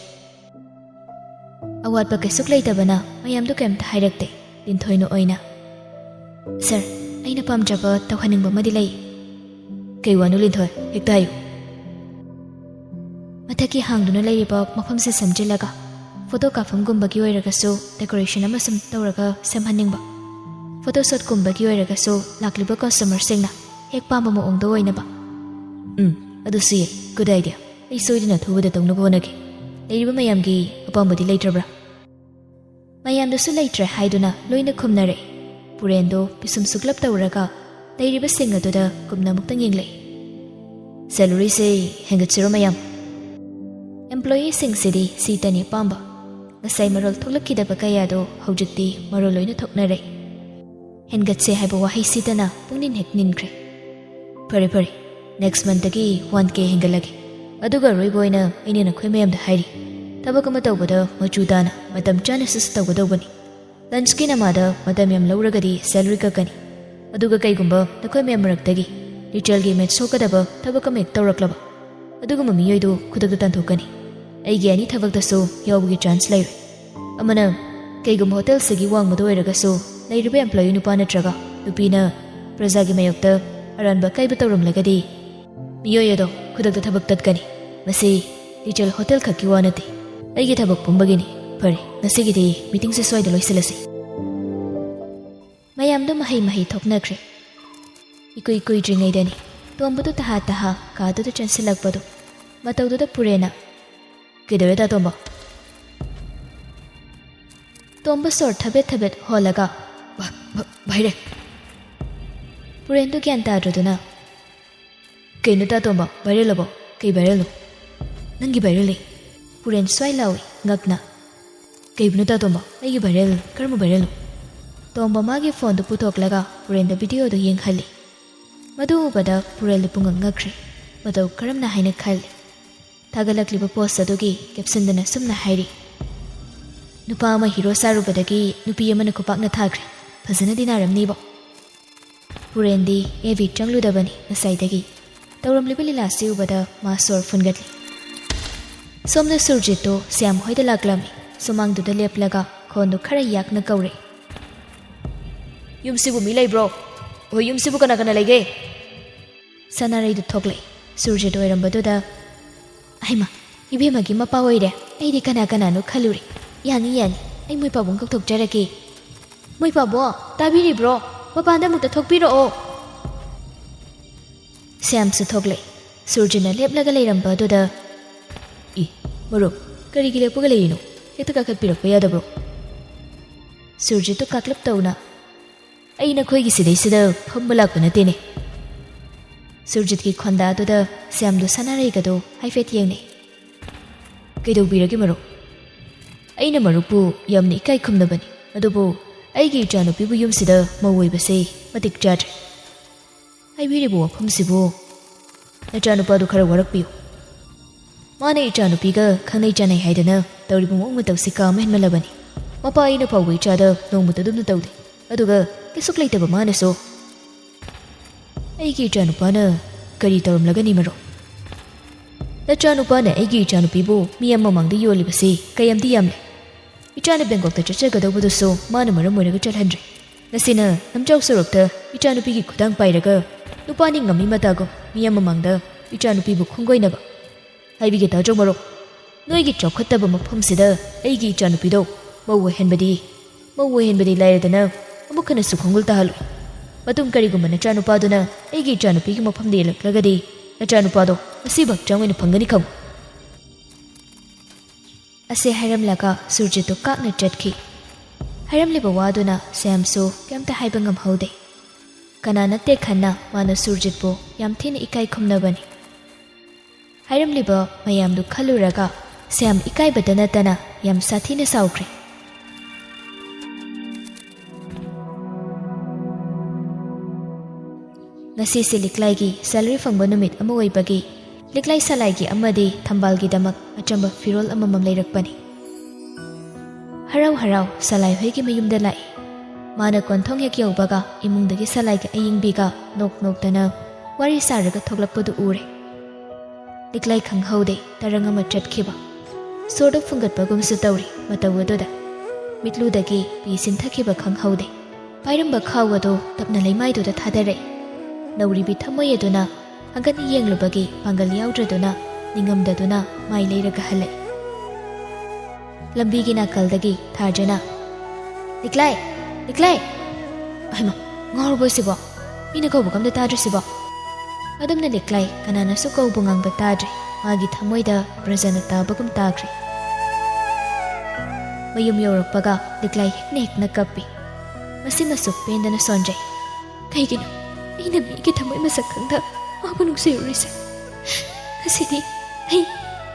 ꯑꯋꯥꯠꯄ ꯀꯩꯁꯨꯛ ꯂꯩꯇꯕꯅ ꯃꯌꯥꯝꯗꯨ ꯀꯩꯝꯇ ꯍꯥꯏꯔꯛꯇꯦ꯫ ꯂꯤꯟꯊꯣꯏꯅ ꯑꯣꯏꯅ, "ꯁꯥꯔ, ꯑꯩꯅ ꯄꯥꯝꯖꯕ ꯇꯧꯍꯟꯅꯤꯡꯕ ꯑꯃꯗꯤ ꯂꯩ꯫" "ꯀꯩ ꯋꯥꯅꯣ ꯂꯤꯟꯊꯣꯏ? ꯍꯦꯛꯇ ꯍꯥꯏꯌꯨ꯫" ꯃꯊꯛꯀꯤ ꯍꯥꯡꯗꯨꯅ ꯂꯩꯔꯤꯕ ꯃꯐꯝꯁꯦ ꯁꯦꯝꯖꯤꯜꯂꯒ ꯐꯣꯇꯣ ꯀꯥꯞꯐꯝꯒꯨꯝꯕꯒꯤ ꯑꯣꯏꯔꯒꯁꯨ ꯗꯦꯀꯣꯔꯦꯁꯟ ꯑꯃ ꯁꯨꯝ ꯇꯧꯔꯒ ꯁꯦꯝꯍꯟꯅꯤꯡꯕ꯫ ꯐꯣꯇꯣ ꯁꯣꯠꯀꯨꯝꯕꯒꯤ ꯑꯣꯏꯔꯒꯁꯨ ꯂꯥꯛꯂꯤꯕ ꯀꯁꯇꯃꯔꯁꯤꯡꯅ ꯍꯦꯛ ꯄꯥꯝꯕ ꯃꯑꯣꯡꯗ ꯑꯣꯏꯅꯕ꯫ "ꯎꯝ, ꯑꯗꯨꯁꯨ ꯌꯥꯏ꯫ Good idea. ꯑꯩ ꯁꯣꯏꯗꯅ ꯑꯊꯨꯕꯗ ꯇꯧꯅꯕ ꯍꯣꯠꯅꯒꯦ꯫ ꯂꯩꯔꯤꯕ ꯃꯌꯥꯝꯒꯤ ꯑꯄꯥꯝꯕꯗꯤ ꯂꯩꯇ꯭ꯔꯕ꯭ꯔꯥ?" ꯃꯌꯥꯝꯗꯁꯨ ꯂꯩꯇ꯭ꯔꯦ ꯍꯥꯏꯗꯨꯅ ꯂꯣꯏꯅ ꯈꯨꯝꯅꯔꯦ꯫ ꯄꯨꯔꯦꯟꯗꯣ ꯄꯤꯁꯨꯝ ꯁꯨꯛꯂꯞ ꯇꯧꯔꯒ ꯂꯩꯔꯤꯕꯁꯤꯡ ꯑꯗꯨꯗ ꯀꯨꯞꯅ ꯑꯃꯨꯛꯇꯪ ꯌꯦꯡꯂꯛꯏ꯫ "ꯁꯦꯂꯔꯤꯁꯦ ꯍꯦꯟꯒꯠꯁꯤꯔꯣ ꯃꯌꯥꯝ?" ꯑꯦꯝꯄ꯭ꯂꯣꯌꯤꯁꯤꯡꯁꯤꯗꯤ ꯁꯤꯇꯅꯤ ꯑꯄꯥꯝꯕ꯫ ꯉꯁꯥꯏ ꯃꯔꯣꯜ ꯊꯣꯛꯂꯛꯈꯤꯗꯕ ꯀꯌꯥꯗꯣ ꯍꯧꯖꯤꯛꯇꯤ ꯃꯔꯣꯜ ꯂꯣꯏꯅ ꯊꯣꯛꯅꯔꯦ꯫ ꯍꯦꯟꯒꯠꯁꯦ ꯍꯥꯏꯕ ꯋꯥꯍꯩꯁꯤꯗꯅ ꯄꯨꯛꯅꯤꯡ ꯍꯦꯛ ꯅꯤꯟꯈ꯭ꯔꯦ꯫ "ꯐꯔꯦ ꯐꯔꯦ, ꯅꯦꯛꯁ ꯃꯟꯠꯇꯒꯤ ꯋꯥꯟ ꯀꯦ ꯍꯦꯟꯒꯠꯂꯒꯦ꯫ ꯑꯗꯨꯒ ꯑꯔꯣꯏꯕ ꯑꯣꯏꯅ ꯑꯩꯅ ꯅꯈꯣꯏ ꯃꯌꯥꯝꯗ ꯍꯥꯏꯔꯤ, ꯊꯕꯛ ꯑꯃ ꯇꯧꯕꯗ ꯃꯆꯨ ꯇꯥꯅ ꯃꯇꯝ ꯆꯥꯅ ꯁꯠ ꯁꯠ ꯇꯧꯒꯗꯧꯕꯅꯤ꯫ ꯂꯟꯆꯀꯤ ꯅꯃꯥꯗ ꯃꯇꯝ ꯌꯥꯝ ꯂꯧꯔꯒꯗꯤ ꯁꯦꯂꯔꯤ ꯀꯛꯀꯅꯤ꯫ ꯑꯗꯨꯒ ꯀꯩꯒꯨꯝꯕ ꯅꯈꯣꯏ ꯃꯌꯥꯝ ꯃꯔꯛꯇꯒꯤ ꯂꯤꯆꯦꯜꯒꯤ ꯏꯃꯦꯖ ꯁꯣꯛꯀꯗꯕ ꯊꯕꯛ ꯑꯃ ꯍꯦꯛ ꯇꯧꯔꯛꯂꯕ, ꯑꯗꯨꯒꯨꯝꯕ ꯃꯤꯑꯣꯏꯗꯨ ꯈꯨꯗꯛꯇ ꯇꯥꯟꯊꯣꯛꯀꯅꯤ꯫ ꯑꯩꯒꯤ ꯑꯦꯅꯤ ꯊꯕꯛꯇꯁꯨ ꯌꯥꯎꯕꯒꯤ ꯆꯥꯟꯁ ꯂꯩꯔꯣꯏ꯫ ꯑꯃꯅ ꯀꯩꯒꯨꯝꯕ ꯍꯣꯇꯦꯜꯁꯤꯒꯤ ꯋꯥꯡꯃꯗ ꯑꯣꯏꯔꯒꯁꯨ ꯂꯩꯔꯤꯕ ꯑꯦꯝꯄ꯭ꯂꯣꯌꯤ ꯅꯨꯄꯥ ꯅꯠꯇ꯭ꯔꯒ ꯅꯨꯄꯤꯅ ꯄ꯭ꯔꯖꯥꯒꯤ ꯃꯥꯌꯣꯛꯇ ꯑꯔꯥꯟꯕ ꯑꯀꯥꯏꯕ ꯇꯧꯔꯝꯂꯒꯗꯤ ꯃꯤꯑꯣꯏ ꯑꯗꯣ ꯈꯨꯗꯛꯇ ꯊꯕꯛ ꯇꯠꯀꯅꯤ꯫ ꯃꯁꯤ ꯂꯤꯆꯦꯜ ꯍꯣꯇꯦꯜ ꯈꯛꯀꯤ ꯋꯥ ꯅꯠꯇꯦ, ꯑꯩꯒꯤ ꯊꯕꯛ ꯄꯨꯝꯕꯒꯤꯅꯤ꯫ ꯐꯔꯦ, ꯉꯁꯤꯒꯤꯗꯤ ꯃꯤꯇꯤꯡꯁꯦ ꯁ꯭ꯋꯥꯏꯗ ꯂꯣꯏꯁꯤꯜꯂꯁꯤ꯫" ꯃꯌꯥꯝꯗꯣ ꯃꯍꯩ ꯃꯍꯩ ꯊꯣꯛꯅꯈ꯭ꯔꯦ꯫ ꯏꯀꯨꯏ ꯀꯨꯏꯗ꯭ꯔꯤꯉꯩꯗꯅꯤ ꯇꯣꯝꯕꯗꯨ ꯇꯍꯥ ꯇꯍꯥ ꯀꯥꯗꯨꯗ ꯆꯪꯁꯤꯜꯂꯛꯄꯗꯨ ꯃꯇꯧꯗꯨꯗ ꯄꯨꯔꯦꯟꯅ, "ꯀꯩꯗꯧꯔꯦ ꯗꯥ ꯇꯣꯝꯕ?" ꯇꯣꯝꯕ ꯁꯣꯔ ꯊꯕꯦꯠ ꯊꯕꯦꯠ ꯍꯣꯜꯂꯒ, "ꯚ-, ꯚ-, ꯚꯥꯏꯔꯦ!" ꯄꯨꯔꯦꯟꯗꯨ ꯒ꯭ꯌꯥꯟ ꯇꯥꯗ꯭ꯔꯗꯨꯅ, "ꯀꯩꯅꯣ ꯗꯥ ꯇꯣꯝꯕ, viral ꯂꯕꯣ? ꯀꯩ viral ꯅꯣ?" "ꯅꯪꯒꯤ viral ꯅꯤ꯫" ꯄꯨꯔꯦꯟ ꯁ꯭ꯋꯥꯏ ꯂꯥꯎꯏ ꯉꯛꯅ꯫ "ꯀꯩꯕꯨꯅꯣ ꯗꯥ ꯇꯣꯝꯕ? ꯑꯩꯒꯤ viral? ꯀꯔꯝꯕ viral ꯅꯣ?" ꯇꯣꯝꯕ ꯃꯥꯒꯤ ꯐꯣꯟꯗꯨ ꯄꯨꯊꯣꯛꯂꯒ ꯄꯨꯔꯦꯟꯗ ꯚꯤꯗꯤꯑꯣꯗꯨ ꯌꯦꯡꯍꯜꯂꯤ꯫ ꯃꯗꯨ ꯎꯕꯗ ꯄꯨꯔꯦꯟ ꯄꯨꯡꯉꯛ ꯉꯛꯈ꯭ꯔꯦ꯫ ꯃꯇꯧ ꯀꯔꯝꯅ ꯍꯥꯏꯅ ꯈꯜꯂꯤ꯫ ꯊꯥꯒꯠꯂꯛꯂꯤꯕ ꯄꯣꯁ ꯑꯗꯨꯒꯤ ꯀꯦꯞꯁꯟꯗꯅ ꯁꯨꯝꯅ ꯍꯥꯏꯔꯤ, "ꯅꯨꯄꯥ ꯑꯃ ꯍꯤꯔꯣ ꯁꯥꯔꯨꯕꯗꯒꯤ ꯅꯨꯄꯤ ꯑꯃꯅ ꯈꯨꯄꯥꯛꯅ ꯊꯥꯈ꯭ꯔꯦ꯫ ꯐꯖꯅꯗꯤ ꯅꯥꯔꯝꯅꯤꯕꯣ꯫" ꯄꯨꯔꯦꯟꯗꯤ ꯑꯦꯐ ꯕꯤ ꯆꯪꯂꯨꯗꯕꯅꯤ ꯉꯁꯥꯏꯗꯒꯤ꯫ ꯇꯧꯔꯝꯂꯤꯕ ꯂꯤꯂꯥꯁꯤ ꯎꯕꯗ ꯃꯥ ꯁꯣꯔ ꯐꯨꯟꯒꯠꯂꯤ꯫ ꯁꯣꯝꯗ ꯁꯨꯔꯖꯤꯠꯇꯨ ꯁ꯭ꯌꯥꯝ ꯍꯣꯏꯗ ꯂꯥꯛꯂꯝꯃꯤ꯫ ꯁꯨꯃꯥꯡꯗꯨꯗ ꯂꯦꯞꯂꯒ ꯈꯣꯟꯗꯨ ꯈꯔ ꯌꯥꯛꯅ ꯀꯧꯔꯦ, "ꯌꯨꯝꯁꯤꯕꯨ ꯃꯤ ꯂꯩꯕ꯭ꯔꯣ? ꯍꯣꯏ, ꯌꯨꯝꯁꯤꯕꯨ ꯀꯅꯥ ꯀꯅꯥ ꯂꯩꯒꯦ?" ꯁꯅꯥꯔꯩꯗꯨ ꯊꯣꯛꯂꯛꯏ꯫ ꯁꯨꯔꯖꯤꯠ ꯑꯣꯏꯔꯝꯕꯗꯨꯗ, "ꯑꯩꯃ, ꯏꯕꯦꯝꯃꯒꯤ ꯃꯄꯥ ꯑꯣꯏꯔꯦ꯫ ꯑꯩꯗꯤ ꯀꯅꯥ ꯀꯅꯥꯅꯣ ꯈꯜꯂꯨꯔꯦ꯫ ꯌꯥꯅꯤ, ꯌꯥꯅꯤ, ꯑꯩ ꯃꯣꯏ ꯄꯥꯕꯨꯡ ꯀꯧꯊꯣꯛꯆꯔꯛꯀꯦ꯫ ꯃꯣꯏ ꯄꯥꯕꯣ, ꯇꯥꯕꯤꯔꯤꯕ꯭ꯔꯣ? ꯃꯄꯥꯟꯗ ꯑꯃꯨꯛꯇ ꯊꯣꯛꯄꯤꯔꯛꯑꯣ꯫" ꯁ꯭ꯌꯥꯝꯁꯨ ꯊꯣꯛꯂꯛꯏ꯫ ꯁꯨꯔꯖꯤꯠꯅ ꯂꯦꯞꯂꯒ ꯂꯩꯔꯝꯕ ꯑꯗꯨꯗ, "ꯏ, ꯃꯔꯨꯞ, ꯀꯔꯤꯒꯤ ꯂꯦꯞꯄꯒ ꯂꯩꯔꯤꯅꯣ? ꯍꯦꯛꯇ ꯀꯥꯈꯠꯄꯤꯔꯛꯄ ꯌꯥꯗꯕ꯭ꯔꯣ?" ꯁꯨꯔꯖꯤꯠꯇꯨ ꯀꯥꯛꯂꯞ ꯇꯧꯅ, "ꯑꯩ ꯅꯈꯣꯏꯒꯤ ꯁꯤꯗꯩꯁꯤꯗ ꯐꯝꯕ ꯂꯥꯛꯄ ꯅꯠꯇꯦꯅꯦ꯫" ꯁꯨꯔꯖꯤꯠꯀꯤ ꯈꯣꯟꯗꯥꯗꯨꯗ ꯁ꯭ꯌꯥꯝꯗꯨ ꯁꯅꯥꯔꯩꯒꯗꯨ ꯍꯥꯏꯐꯦꯠ ꯌꯦꯡꯅꯩ꯫ "ꯀꯩꯗꯧꯕꯤꯔꯒꯦ ꯃꯔꯨꯞ?" "ꯑꯩꯅ ꯃꯔꯨꯞꯄꯨ ꯌꯥꯝꯅ ꯏꯀꯥꯏ ꯈꯨꯝꯅꯕꯅꯤ, ꯑꯗꯨꯕꯨ ꯑꯩꯒꯤ ꯏꯆꯥꯅꯨꯄꯤꯕꯨ ꯌꯨꯝꯁꯤꯗ ꯃꯧ ꯑꯣꯏꯕꯁꯦ ꯃꯇꯤꯛ ꯆꯥꯗ꯭ꯔꯦ꯫ ꯍꯥꯏꯕꯤꯔꯤꯕ ꯋꯥꯐꯝꯁꯤꯕꯨ ꯅꯆꯥꯅꯨꯄꯥꯗꯨ ꯈꯔ ꯋꯥꯔꯛꯄꯤꯌꯨ꯫ ꯃꯥꯅ ꯏꯆꯥꯅꯨꯄꯤꯒ ꯈꯪꯅꯩ ꯆꯥꯟꯅꯩ ꯍꯥꯏꯗꯅ ꯇꯧꯔꯤꯕ ꯃꯑꯣꯡ ꯃꯇꯧꯁꯤ ꯀꯥ ꯑꯃ ꯍꯦꯟꯃꯜꯂꯕꯅꯤ꯫ ꯃꯄꯥ ꯑꯩꯅ ꯐꯥꯎꯕ ꯏꯆꯥꯗ ꯅꯣꯡꯃꯇ ꯑꯗꯨꯝꯅ ꯇꯧꯗꯦ, ꯑꯗꯨꯒ ꯀꯩꯁꯨꯛ ꯂꯩꯇꯕ ꯃꯥꯅꯁꯨ꯫ ꯑꯩꯒꯤ ꯏꯆꯥꯅꯨꯄꯥꯅ ꯀꯔꯤ ꯇꯧꯔꯝꯂꯒꯅꯤ ꯃꯔꯨꯞ? ꯅꯆꯥꯅꯨꯄꯥꯅ ꯑꯩꯒꯤ ꯏꯆꯥꯅꯨꯄꯤꯕꯨ ꯃꯤ ꯑꯃ ꯃꯥꯡꯗ ꯌꯣꯜꯂꯤꯕꯁꯤ ꯀꯌꯥꯝꯗꯤ ꯌꯥꯝꯂꯦ꯫ ꯏꯆꯥꯅ ꯕꯦꯡꯀꯣꯛꯇ ꯆꯠꯆꯒꯗꯧꯕꯗꯨꯁꯨ ꯃꯥꯅ ꯃꯔꯝ ꯑꯣꯏꯔꯒ ꯆꯠꯍꯟꯗ꯭ꯔꯦ꯫ ꯉꯁꯤꯅ ꯂꯝꯖꯥꯎ ꯁꯣꯔꯣꯛꯇ ꯏꯆꯥꯅꯨꯄꯤꯒꯤ ꯈꯨꯗꯥꯡ ꯄꯥꯏꯔꯒ ꯅꯨꯄꯥ ꯅꯤꯡꯉꯝꯃꯤ ꯃꯇꯥꯒꯨꯝ ꯃꯤ ꯑꯃ ꯃꯥꯡꯗ ꯏꯆꯥꯅꯨꯄꯤꯕꯨ ꯈꯣꯡꯒꯣꯏꯅꯕ꯫ ꯍꯥꯏꯕꯤꯒꯦ ꯇꯥꯖꯧ ꯃꯔꯨꯞ, ꯅꯣꯏꯒꯤ ꯆꯥꯎꯈꯠꯇꯕ ꯃꯐꯝꯁꯤꯗ ꯑꯩꯒꯤ ꯏꯆꯥꯅꯨꯄꯤꯗꯣ ꯃꯧ ꯑꯣꯏꯍꯟꯕꯗꯤ, ꯃꯧ ꯑꯣꯏꯍꯟꯕꯗꯤ ꯂꯥꯏꯔꯗꯅ ꯑꯃꯨꯛ ꯍꯟꯅꯁꯨ ꯈꯣꯡꯒꯨꯜ ꯇꯥꯍꯜꯂꯣꯏ꯫ ꯃꯇꯨꯡ ꯀꯔꯤꯒꯨꯝꯕ ꯅꯆꯥꯅꯨꯄꯥꯗꯨꯅ ꯑꯩꯒꯤ ꯏꯆꯥꯅꯨꯄꯤꯒꯤ ꯃꯐꯝꯗ ꯌꯦꯜꯂꯛꯂꯒꯗꯤ, ꯅꯆꯥꯅꯨꯄꯥꯗꯣ ꯉꯁꯤꯕꯨ ꯍꯛꯆꯥꯡ ꯑꯣꯏꯅ ꯐꯪꯒꯅꯤ ꯈꯪꯉꯨ꯫ ꯑꯁꯤ ꯍꯥꯏꯔꯝꯂꯒ ꯁꯨꯔꯖꯤꯠꯇꯨ ꯀꯥꯛꯅ ꯆꯠꯈꯤ꯫ ꯍꯥꯏꯔꯝꯂꯤꯕ ꯋꯥꯗꯨꯅ ꯁ꯭ꯌꯥꯝꯁꯨ ꯀꯩꯝꯇ ꯍꯥꯏꯕ ꯉꯝꯍꯧꯗꯦ꯫ ꯀꯅꯥ ꯅꯠꯇꯦ ꯈꯟꯅ ꯃꯥꯅ ꯁꯨꯔꯖꯤꯠꯄꯨ ꯌꯥꯝ ꯊꯤꯅ ꯏꯀꯥꯏ ꯈꯨꯝꯅꯕꯅꯤ꯫ ꯍꯥꯏꯔꯝꯂꯤꯕ ꯃꯌꯥꯝꯗꯨ ꯈꯜꯂꯨꯔꯒ ꯁ꯭ꯌꯥꯝ ꯏꯀꯥꯏꯕꯇ ꯅꯠꯇꯅ ꯌꯥꯝ ꯁꯥꯊꯤꯅ ꯁꯥꯎꯈ꯭ꯔꯦ꯫ ꯉꯁꯤꯁꯦ ꯂꯤꯛꯂꯥꯏꯒꯤ salary ꯐꯪꯕ ꯅꯨꯃꯤꯠ ꯑꯃ ꯑꯣꯏꯕꯒꯤ ꯂꯤꯛꯂꯥꯏ ꯁꯂꯥꯏꯒꯤ ꯑꯃꯗꯤ ꯊꯝꯕꯥꯜꯒꯤꯗꯃꯛ ꯑꯆꯝꯕ ꯐꯤꯔꯣꯜ ꯑꯃꯃꯝ ꯂꯩꯔꯛꯄꯅꯤ꯫ ꯍꯔꯥꯎ ꯍꯔꯥꯎ ꯁꯂꯥꯏ ꯍꯣꯏꯒꯤ ꯃꯌꯨꯝꯗ ꯂꯥꯛꯏ꯫ ꯃꯥꯅ ꯀꯣꯟꯊꯣꯡ ꯍꯦꯛ ꯌꯧꯕꯒ ꯏꯃꯨꯡꯗꯒꯤ ꯁꯂꯥꯏꯒꯤ ꯑꯌꯤꯡꯕꯤꯒ ꯅꯣꯛ ꯅꯣꯛꯇꯅ ꯋꯥꯔꯤ ꯁꯥꯔꯒ ꯊꯣꯛꯂꯛꯄꯗꯨ ꯎꯔꯦ꯫ ꯂꯤꯛꯂꯥꯏ ꯈꯪꯍꯧꯗꯦ, ꯇꯔꯪ ꯑꯃ ꯆꯠꯈꯤꯕ꯫ ꯁꯣꯔꯗꯣ ꯐꯨꯡꯒꯠꯄꯒꯨꯝꯁꯨ ꯇꯧꯔꯤ ꯃꯇꯧ ꯑꯗꯨꯗ꯫ ꯃꯤꯠꯂꯨꯗꯒꯤ ꯄꯤ ꯁꯤꯟꯊꯈꯤꯕ ꯈꯪꯍꯧꯗꯦ꯫ ꯄꯥꯏꯔꯝꯕ ꯈꯥꯎ ꯑꯗꯨ ꯇꯞꯅ ꯂꯩꯃꯥꯏꯗꯨꯗ ꯊꯥꯗꯔꯛꯏ꯫ ꯅꯧꯔꯤꯕꯤ ꯊꯃꯣꯏ ꯑꯗꯨꯅ ꯍꯪꯒꯠꯅ ꯌꯦꯡꯂꯨꯕꯒꯤ ꯄꯥꯡꯒꯜ ꯌꯥꯎꯗ꯭ꯔꯗꯨꯅ ꯅꯤꯡꯉꯝꯗꯗꯨꯅ ꯃꯥꯏ ꯂꯩꯔꯒ ꯍꯜꯂꯛꯏ꯫ ꯂꯝꯕꯤꯒꯤ ꯅꯥꯀꯜꯗꯒꯤ ꯊꯥꯖꯅ, "ꯂꯤꯛꯂꯥꯏ! ꯂꯤꯛꯂꯥꯏ!" ꯑꯍꯩꯃꯥ, ꯉꯥꯎꯔꯕꯣ ꯁꯤꯕꯣ? ꯃꯤꯅ ꯀꯧꯕꯒ ꯑꯝꯇ ꯇꯥꯗ꯭ꯔꯤꯁꯤꯕꯣ? ꯑꯗꯨꯝꯅ ꯂꯤꯛꯂꯥꯏ ꯀꯅꯥꯅꯁꯨ ꯀꯧꯕ ꯉꯥꯡꯕ ꯇꯥꯗ꯭ꯔꯦ꯫ ꯃꯥꯒꯤ ꯊꯃꯣꯏꯗ ꯕ꯭ꯔꯖꯅ ꯇꯥꯕꯒꯨꯝ ꯇꯥꯈ꯭ꯔꯦ꯫ ꯃꯌꯨꯝ ꯌꯧꯔꯛꯄꯒ ꯂꯤꯛꯂꯥꯏ ꯍꯦꯛꯅ ꯍꯦꯛꯅ ꯀꯞꯄꯤ꯫ ꯃꯁꯤꯃꯁꯨ ꯄꯦꯟꯗꯅ ꯁꯣꯟꯖꯩ꯫ ꯀꯩꯒꯤꯅꯣ ꯑꯩꯅ ꯃꯤꯒꯤ ꯊꯃꯣꯏ ꯃꯁꯛ ꯈꯪꯗ ꯃꯥꯕꯨ ꯅꯨꯡꯁꯤꯔꯨꯔꯤꯁꯦ? ꯉꯁꯤꯗꯤ ꯑꯩ,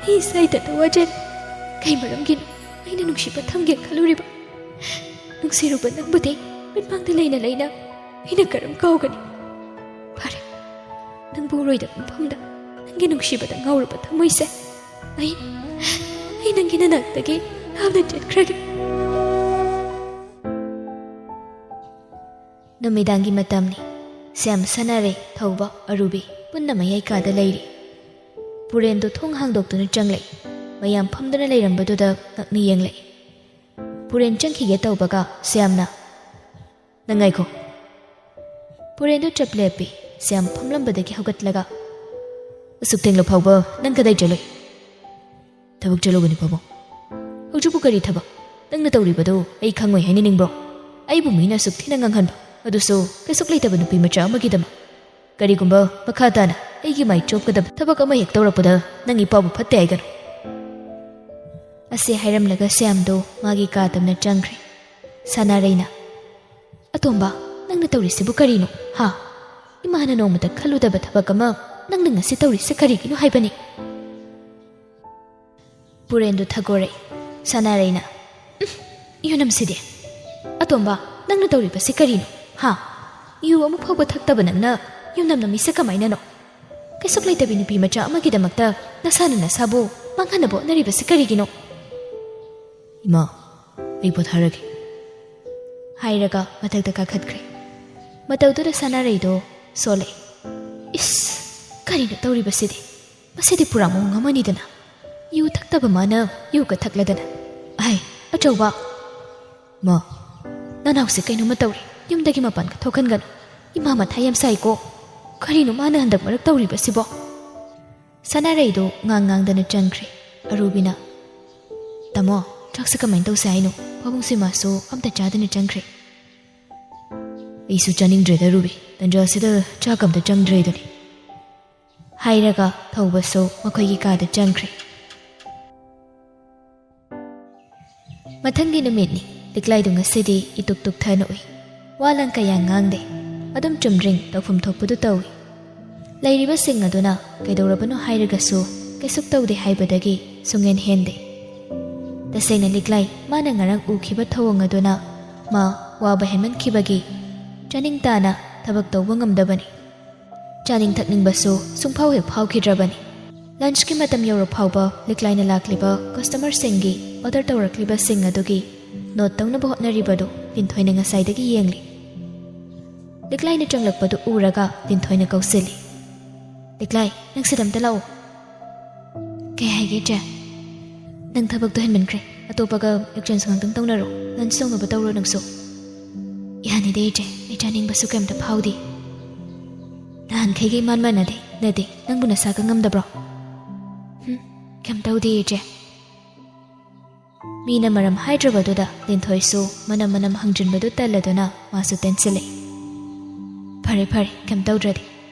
ꯑꯩ ꯏꯁꯥ ꯏꯊꯟꯇ ꯋꯥꯖꯔꯦ꯫ ꯀꯩ ꯃꯔꯝꯒꯤꯅꯣ ꯑꯩꯅ ꯅꯨꯡꯁꯤꯕ ꯊꯝꯒꯦ ꯈꯜꯂꯨꯔꯤꯕ? ꯅꯨꯡꯁꯤꯔꯨꯕ ꯅꯪꯕꯨꯗꯤ ꯃꯤꯠꯃꯥꯡꯗ ꯂꯩꯅ ꯂꯩꯅ ꯑꯩꯅ ꯀꯔꯝ ꯀꯥꯎꯒꯅꯤ? ꯐꯔꯦ, ꯅꯪꯕꯨ ꯎꯔꯣꯏꯗꯕ ꯃꯐꯝꯗ ꯅꯪꯒꯤ ꯅꯨꯡꯁꯤꯕꯗ ꯉꯥꯎꯔꯕ ꯊꯃꯣꯏꯁꯦ, ꯑꯩ, ꯑꯩ ꯅꯪꯒꯤ ꯅꯅꯥꯛꯇꯒꯤ ꯂꯥꯞꯅ ꯆꯠꯈ꯭ꯔꯒꯦ꯫ ꯅꯨꯃꯤꯗꯥꯡꯒꯤ ꯃꯇꯝꯅꯤ꯫ ꯁ꯭ꯌꯥꯝ, ꯁꯅꯥꯔꯩ, ꯊꯧꯕ, ꯑꯔꯨꯕꯤ ꯄꯨꯟꯅ ꯃꯌꯥꯏ ꯀꯥꯗ ꯂꯩꯔꯤ꯫ ꯄꯨꯔꯦꯟꯗꯨ ꯊꯣꯡ ꯍꯥꯡꯗꯣꯛꯇꯨꯅ ꯆꯪꯂꯛꯏ꯫ ꯃꯌꯥꯝ ꯐꯝꯗꯨꯅ ꯂꯩꯔꯝꯕꯗꯨꯗ ꯉꯛꯅ ꯌꯦꯡꯂꯛꯏ꯫ ꯄꯨꯔꯦꯟ ꯆꯪꯈꯤꯒꯦ ꯇꯧꯕꯒ ꯁ꯭ꯌꯥꯝꯅ, "ꯅꯪ ꯉꯥꯏꯈꯣ꯫" ꯄꯨꯔꯦꯟꯗꯨ ꯆꯞ ꯂꯦꯞꯄꯤ꯫ ꯁ꯭ꯌꯥꯝ ꯐꯝꯂꯝꯕꯗꯒꯤ ꯍꯧꯒꯠꯂꯒ, "ꯑꯁꯨꯛ ꯊꯦꯡꯂ ꯐꯥꯎꯕ ꯅꯪ ꯀꯗꯥꯏ ꯆꯠꯂꯨꯏ?" "ꯊꯕꯛ ꯆꯠꯂꯨꯕꯅꯤ ꯄꯥꯕꯨꯡ꯫" "ꯍꯧꯖꯤꯛꯄꯨ ꯀꯔꯤ ꯊꯕꯛ? ꯅꯪꯅ ꯇꯧꯔꯤꯕꯗꯨ ꯑꯩ ꯈꯪꯉꯣꯏ ꯍꯥꯏꯅꯤꯡꯕ꯭ꯔꯣ? ꯑꯩꯕꯨ ꯃꯤꯅ ꯑꯁꯨꯛ ꯊꯤꯅ ꯉꯥꯡꯍꯟꯕ, ꯑꯗꯨꯁꯨ ꯀꯩꯁꯨꯛ ꯂꯩꯇꯕ ꯅꯨꯄꯤ ꯃꯆꯥ ꯑꯃꯒꯤꯗꯃꯛ꯫ ꯀꯔꯤꯒꯨꯝꯕ ꯃꯈꯥ ꯇꯥꯅ ꯑꯩꯒꯤ ꯃꯥꯏ ꯆꯣꯞꯀꯗꯕ ꯊꯕꯛ ꯑꯃ ꯍꯦꯛ ꯇꯧꯔꯛꯄꯗ ꯅꯪ ꯏꯄꯥꯕꯨ ꯐꯠꯇꯦ ꯍꯥꯏꯒꯅꯨ꯫ ꯑꯁꯤ ꯍꯥꯏꯔꯝꯂꯒ ꯁ꯭ꯌꯥꯝꯗꯣ ꯃꯥꯒꯤ ꯀꯥ ꯇꯝꯅ ꯆꯪꯈ꯭ꯔꯦ꯫ ꯁꯅꯥꯔꯩꯅ, "ꯑꯇꯣꯝꯕ, ꯅꯪꯅ ꯇꯧꯔꯤꯁꯤꯕꯨ ꯀꯔꯤꯅꯣ? ꯍꯥ? ꯏꯃꯥꯅ ꯅꯣꯡꯃꯇ ꯈꯜꯂꯨꯗꯕ ꯊꯕꯛ ꯑꯃ ꯅꯪꯅ ꯉꯁꯤ ꯇꯧꯔꯤꯁꯤ ꯀꯔꯤꯒꯤꯅꯣ ꯍꯥꯏꯕꯅꯤ?" ꯄꯨꯔꯦꯟꯗꯨ ꯊꯒꯣꯔꯦ꯫ ꯁꯅꯥꯔꯩꯅ, "ꯎꯝ, ꯌꯨꯅꯝꯁꯤꯗꯤ꯫ ꯑꯇꯣꯝꯕ, ꯅꯪꯅ ꯇꯧꯔꯤꯕꯁꯤ ꯀꯔꯤꯅꯣ? ꯍꯥ? ꯌꯨ ꯑꯃꯨꯛ ꯐꯥꯎꯕ ꯊꯛꯇꯕ ꯅꯪꯅ ꯌꯨꯅꯝꯅ ꯃꯤꯁꯦ ꯀꯃꯥꯏꯅꯅꯣ? ꯀꯩꯁꯨꯛ ꯂꯩꯇꯕꯤ ꯅꯨꯄꯤ ꯃꯆꯥ ꯑꯃꯒꯤꯗꯃꯛꯇ ꯅꯁꯥꯅ ꯅꯁꯥꯕꯨ ꯃꯥꯡꯍꯟꯅꯕ ꯍꯣꯠꯅꯔꯤꯕꯁꯤ ꯀꯔꯤꯒꯤꯅꯣ?" "ꯏꯃꯥ, ꯑꯩ ꯄꯣꯊꯥꯔꯒꯦ," ꯍꯥꯏꯔꯒ ꯃꯊꯛꯇ ꯀꯥꯈꯠꯈ꯭ꯔꯦ꯫ ꯃꯇꯧꯗꯨꯗ ꯁꯅꯥꯔꯩꯗꯣ ꯁꯣꯜꯂꯛꯏ꯫ "ꯏꯁ, ꯀꯔꯤꯅꯣ ꯇꯧꯔꯤꯕꯁꯤꯗꯤ? ꯃꯁꯤꯗꯤ ꯄꯨꯔꯥ ꯃꯑꯣꯡ ꯑꯃꯅꯤꯗꯅ꯫ ꯌꯨ ꯊꯛꯇꯕ ꯃꯥꯅ ꯌꯨꯒ ꯊꯛꯂꯗꯅ꯫ ꯑꯍꯩ, ꯑꯆꯧꯕ!" "ꯃꯥ, ꯅꯅꯥꯎꯁꯦ ꯀꯩꯅꯣꯝꯃ ꯇꯧꯔꯦ꯫ ꯌꯨꯝꯗꯒꯤ ꯃꯄꯥꯟꯒ ꯊꯣꯛꯍꯟꯒꯅꯨ꯫ ꯏꯃꯥ ꯃꯊꯥ ꯌꯥꯝ ꯁꯥꯏꯀꯣ꯫ ꯀꯔꯤꯅꯣ ꯃꯥꯅ ꯍꯟꯗꯛ ꯃꯔꯛ ꯇꯧꯔꯤꯕꯁꯤꯕꯣ?" ꯁꯅꯥꯔꯩꯗꯣ ꯉꯥꯡ ꯉꯥꯡꯗꯅ ꯆꯪꯈ꯭ꯔꯦ꯫ ꯑꯔꯨꯕꯤꯅ, "ꯇꯥꯃꯣ, ꯆꯥꯛꯁꯦ ꯀꯃꯥꯏꯅ ꯇꯧꯁꯦ ꯍꯥꯏꯅꯣ? ꯄꯥꯕꯨꯡꯁꯦ ꯃꯥꯁꯨ ꯑꯝꯇ ꯆꯥꯗꯅ ꯆꯪꯈ꯭ꯔꯦ꯫" "ꯑꯩꯁꯨ ꯆꯥꯅꯤꯡꯗ꯭ꯔꯦꯗ ꯑꯔꯨꯕꯤ, ꯇꯟꯖꯥꯁꯤꯗ ꯆꯥꯛꯀ ꯑꯝꯇ ꯆꯪꯗ꯭ꯔꯦꯗꯨꯅꯤ," ꯍꯥꯏꯔꯒ ꯊꯧꯕꯁꯨ ꯃꯈꯣꯏꯒꯤ ꯀꯥꯗ ꯆꯪꯈ꯭ꯔꯦ꯫ ꯃꯊꯪꯒꯤ ꯅꯨꯃꯤꯠꯅꯤ꯫ ꯂꯤꯛꯂꯥꯏꯗꯨ ꯉꯁꯤꯗꯤ ꯏꯇꯨꯛ ꯇꯨꯛꯊꯅ ꯎꯏ꯫ ꯋꯥ ꯂꯥꯡ ꯀꯌꯥ ꯉꯥꯡꯗꯦ꯫ ꯑꯗꯨꯝ ꯆꯨꯝꯗ꯭ꯔꯤꯡ ꯇꯧꯐꯝ ꯊꯣꯛꯄꯗꯨ ꯇꯧꯏ꯫ ꯂꯩꯔꯤꯕꯁꯤꯡ ꯑꯗꯨꯅ ꯀꯩꯗꯧꯔꯕꯅꯣ ꯍꯥꯏꯔꯒꯁꯨ ꯀꯩꯁꯨꯛ ꯇꯧꯗꯦ ꯍꯥꯏꯕꯗꯒꯤ ꯁꯨꯡꯍꯦꯟ ꯍꯦꯟꯗꯦ꯫ ꯇꯁꯦꯡꯅ ꯂꯤꯛꯂꯥꯏ ꯃꯥꯅ ꯉꯔꯥꯡ ꯎꯈꯤꯕ ꯊꯧꯑꯣꯡ ꯑꯗꯨꯅ ꯃꯥ ꯋꯥꯕ ꯍꯦꯟꯃꯟꯈꯤꯕꯒꯤ ꯆꯥꯅꯤꯡ ꯇꯥꯅ ꯊꯕꯛ ꯇꯧꯕ ꯉꯝꯗꯕꯅꯤ꯫ ꯆꯥꯅꯤꯡ ꯊꯛꯅꯤꯡꯕꯁꯨ ꯁꯨꯡꯐꯥꯎ ꯍꯦꯛ ꯐꯥꯎꯈꯤꯗ꯭ꯔꯕꯅꯤ꯫ ꯂꯟꯆꯀꯤ ꯃꯇꯝ ꯌꯧꯔ ꯐꯥꯎꯕ ꯂꯤꯛꯂꯥꯏꯅ ꯂꯥꯛꯂꯤꯕ ꯀꯁꯇꯃꯔꯁꯤꯡꯒꯤ ꯑꯣꯔꯗꯔ ꯇꯧꯔꯛꯂꯤꯕꯁꯤꯡ ꯑꯗꯨꯒꯤ ꯅꯣꯠ ꯇꯧꯅꯕ ꯍꯣꯠꯅꯔꯤꯕꯗꯨ ꯂꯤꯟꯊꯣꯏꯅ ꯉꯁꯥꯏꯗꯒꯤ ꯌꯦꯡꯂꯤ꯫ ꯂꯤꯛꯂꯥꯏꯅ ꯆꯪꯂꯛꯄꯗꯨ ꯎꯔꯒ ꯂꯤꯟꯊꯣꯏꯅ ꯀꯧꯁꯤꯜꯂꯤ, "ꯂꯤꯛꯂꯥꯏ, ꯅꯪ ꯁꯤꯗ ꯑꯝꯇ ꯂꯥꯛꯑꯣ꯫" "ꯀꯩ ꯍꯥꯏꯒꯦ, ꯏꯆꯦ?" "ꯅꯪ ꯊꯕꯛꯇꯣ ꯍꯦꯟꯃꯟꯈ꯭ꯔꯦ꯫ ꯑꯇꯣꯞꯄꯒ ꯑꯦꯛꯆꯦꯟꯖ ꯉꯥꯛꯇꯪ ꯇꯧꯅꯔꯣ꯫ ꯂꯟꯆ ꯇꯧꯅꯕ ꯇꯧꯔꯣ ꯅꯪꯁꯨ꯫" "ꯌꯥꯅꯤꯗꯦ, ꯏꯆꯦ꯫ ꯑꯩ ꯆꯥꯅꯤꯡꯕꯁꯨ ꯀꯩꯝꯇ ꯐꯥꯎꯗꯦ꯫ ꯅꯍꯥꯟꯈꯩꯒ ꯏꯃꯥꯟ ꯃꯥꯟꯅꯗꯦ꯫ ꯅꯗꯦ, ꯅꯪꯕꯨ ꯅꯁꯥꯒ ꯉꯝꯗꯕ꯭ꯔꯣ?" "ꯍꯨꯝ, ꯀꯩꯝ ꯇꯧꯗꯦ, ꯏꯆꯦ꯫" ꯃꯤꯅ ꯃꯔꯝ ꯍꯥꯏꯗ꯭ꯔꯕꯗꯨꯗ ꯂꯤꯟꯊꯣꯏꯁꯨ ꯃꯅꯝ ꯃꯅꯝ ꯍꯪꯖꯤꯟꯕꯗꯨ ꯇꯜꯂꯗꯨꯅ ꯃꯥꯁꯨ ꯇꯦꯟꯁꯤꯜꯂꯛꯏ꯫ "ꯐꯔꯦ ꯐꯔꯦ, ꯀꯩꯝ ꯇꯧꯗ꯭ꯔꯗꯤ꯫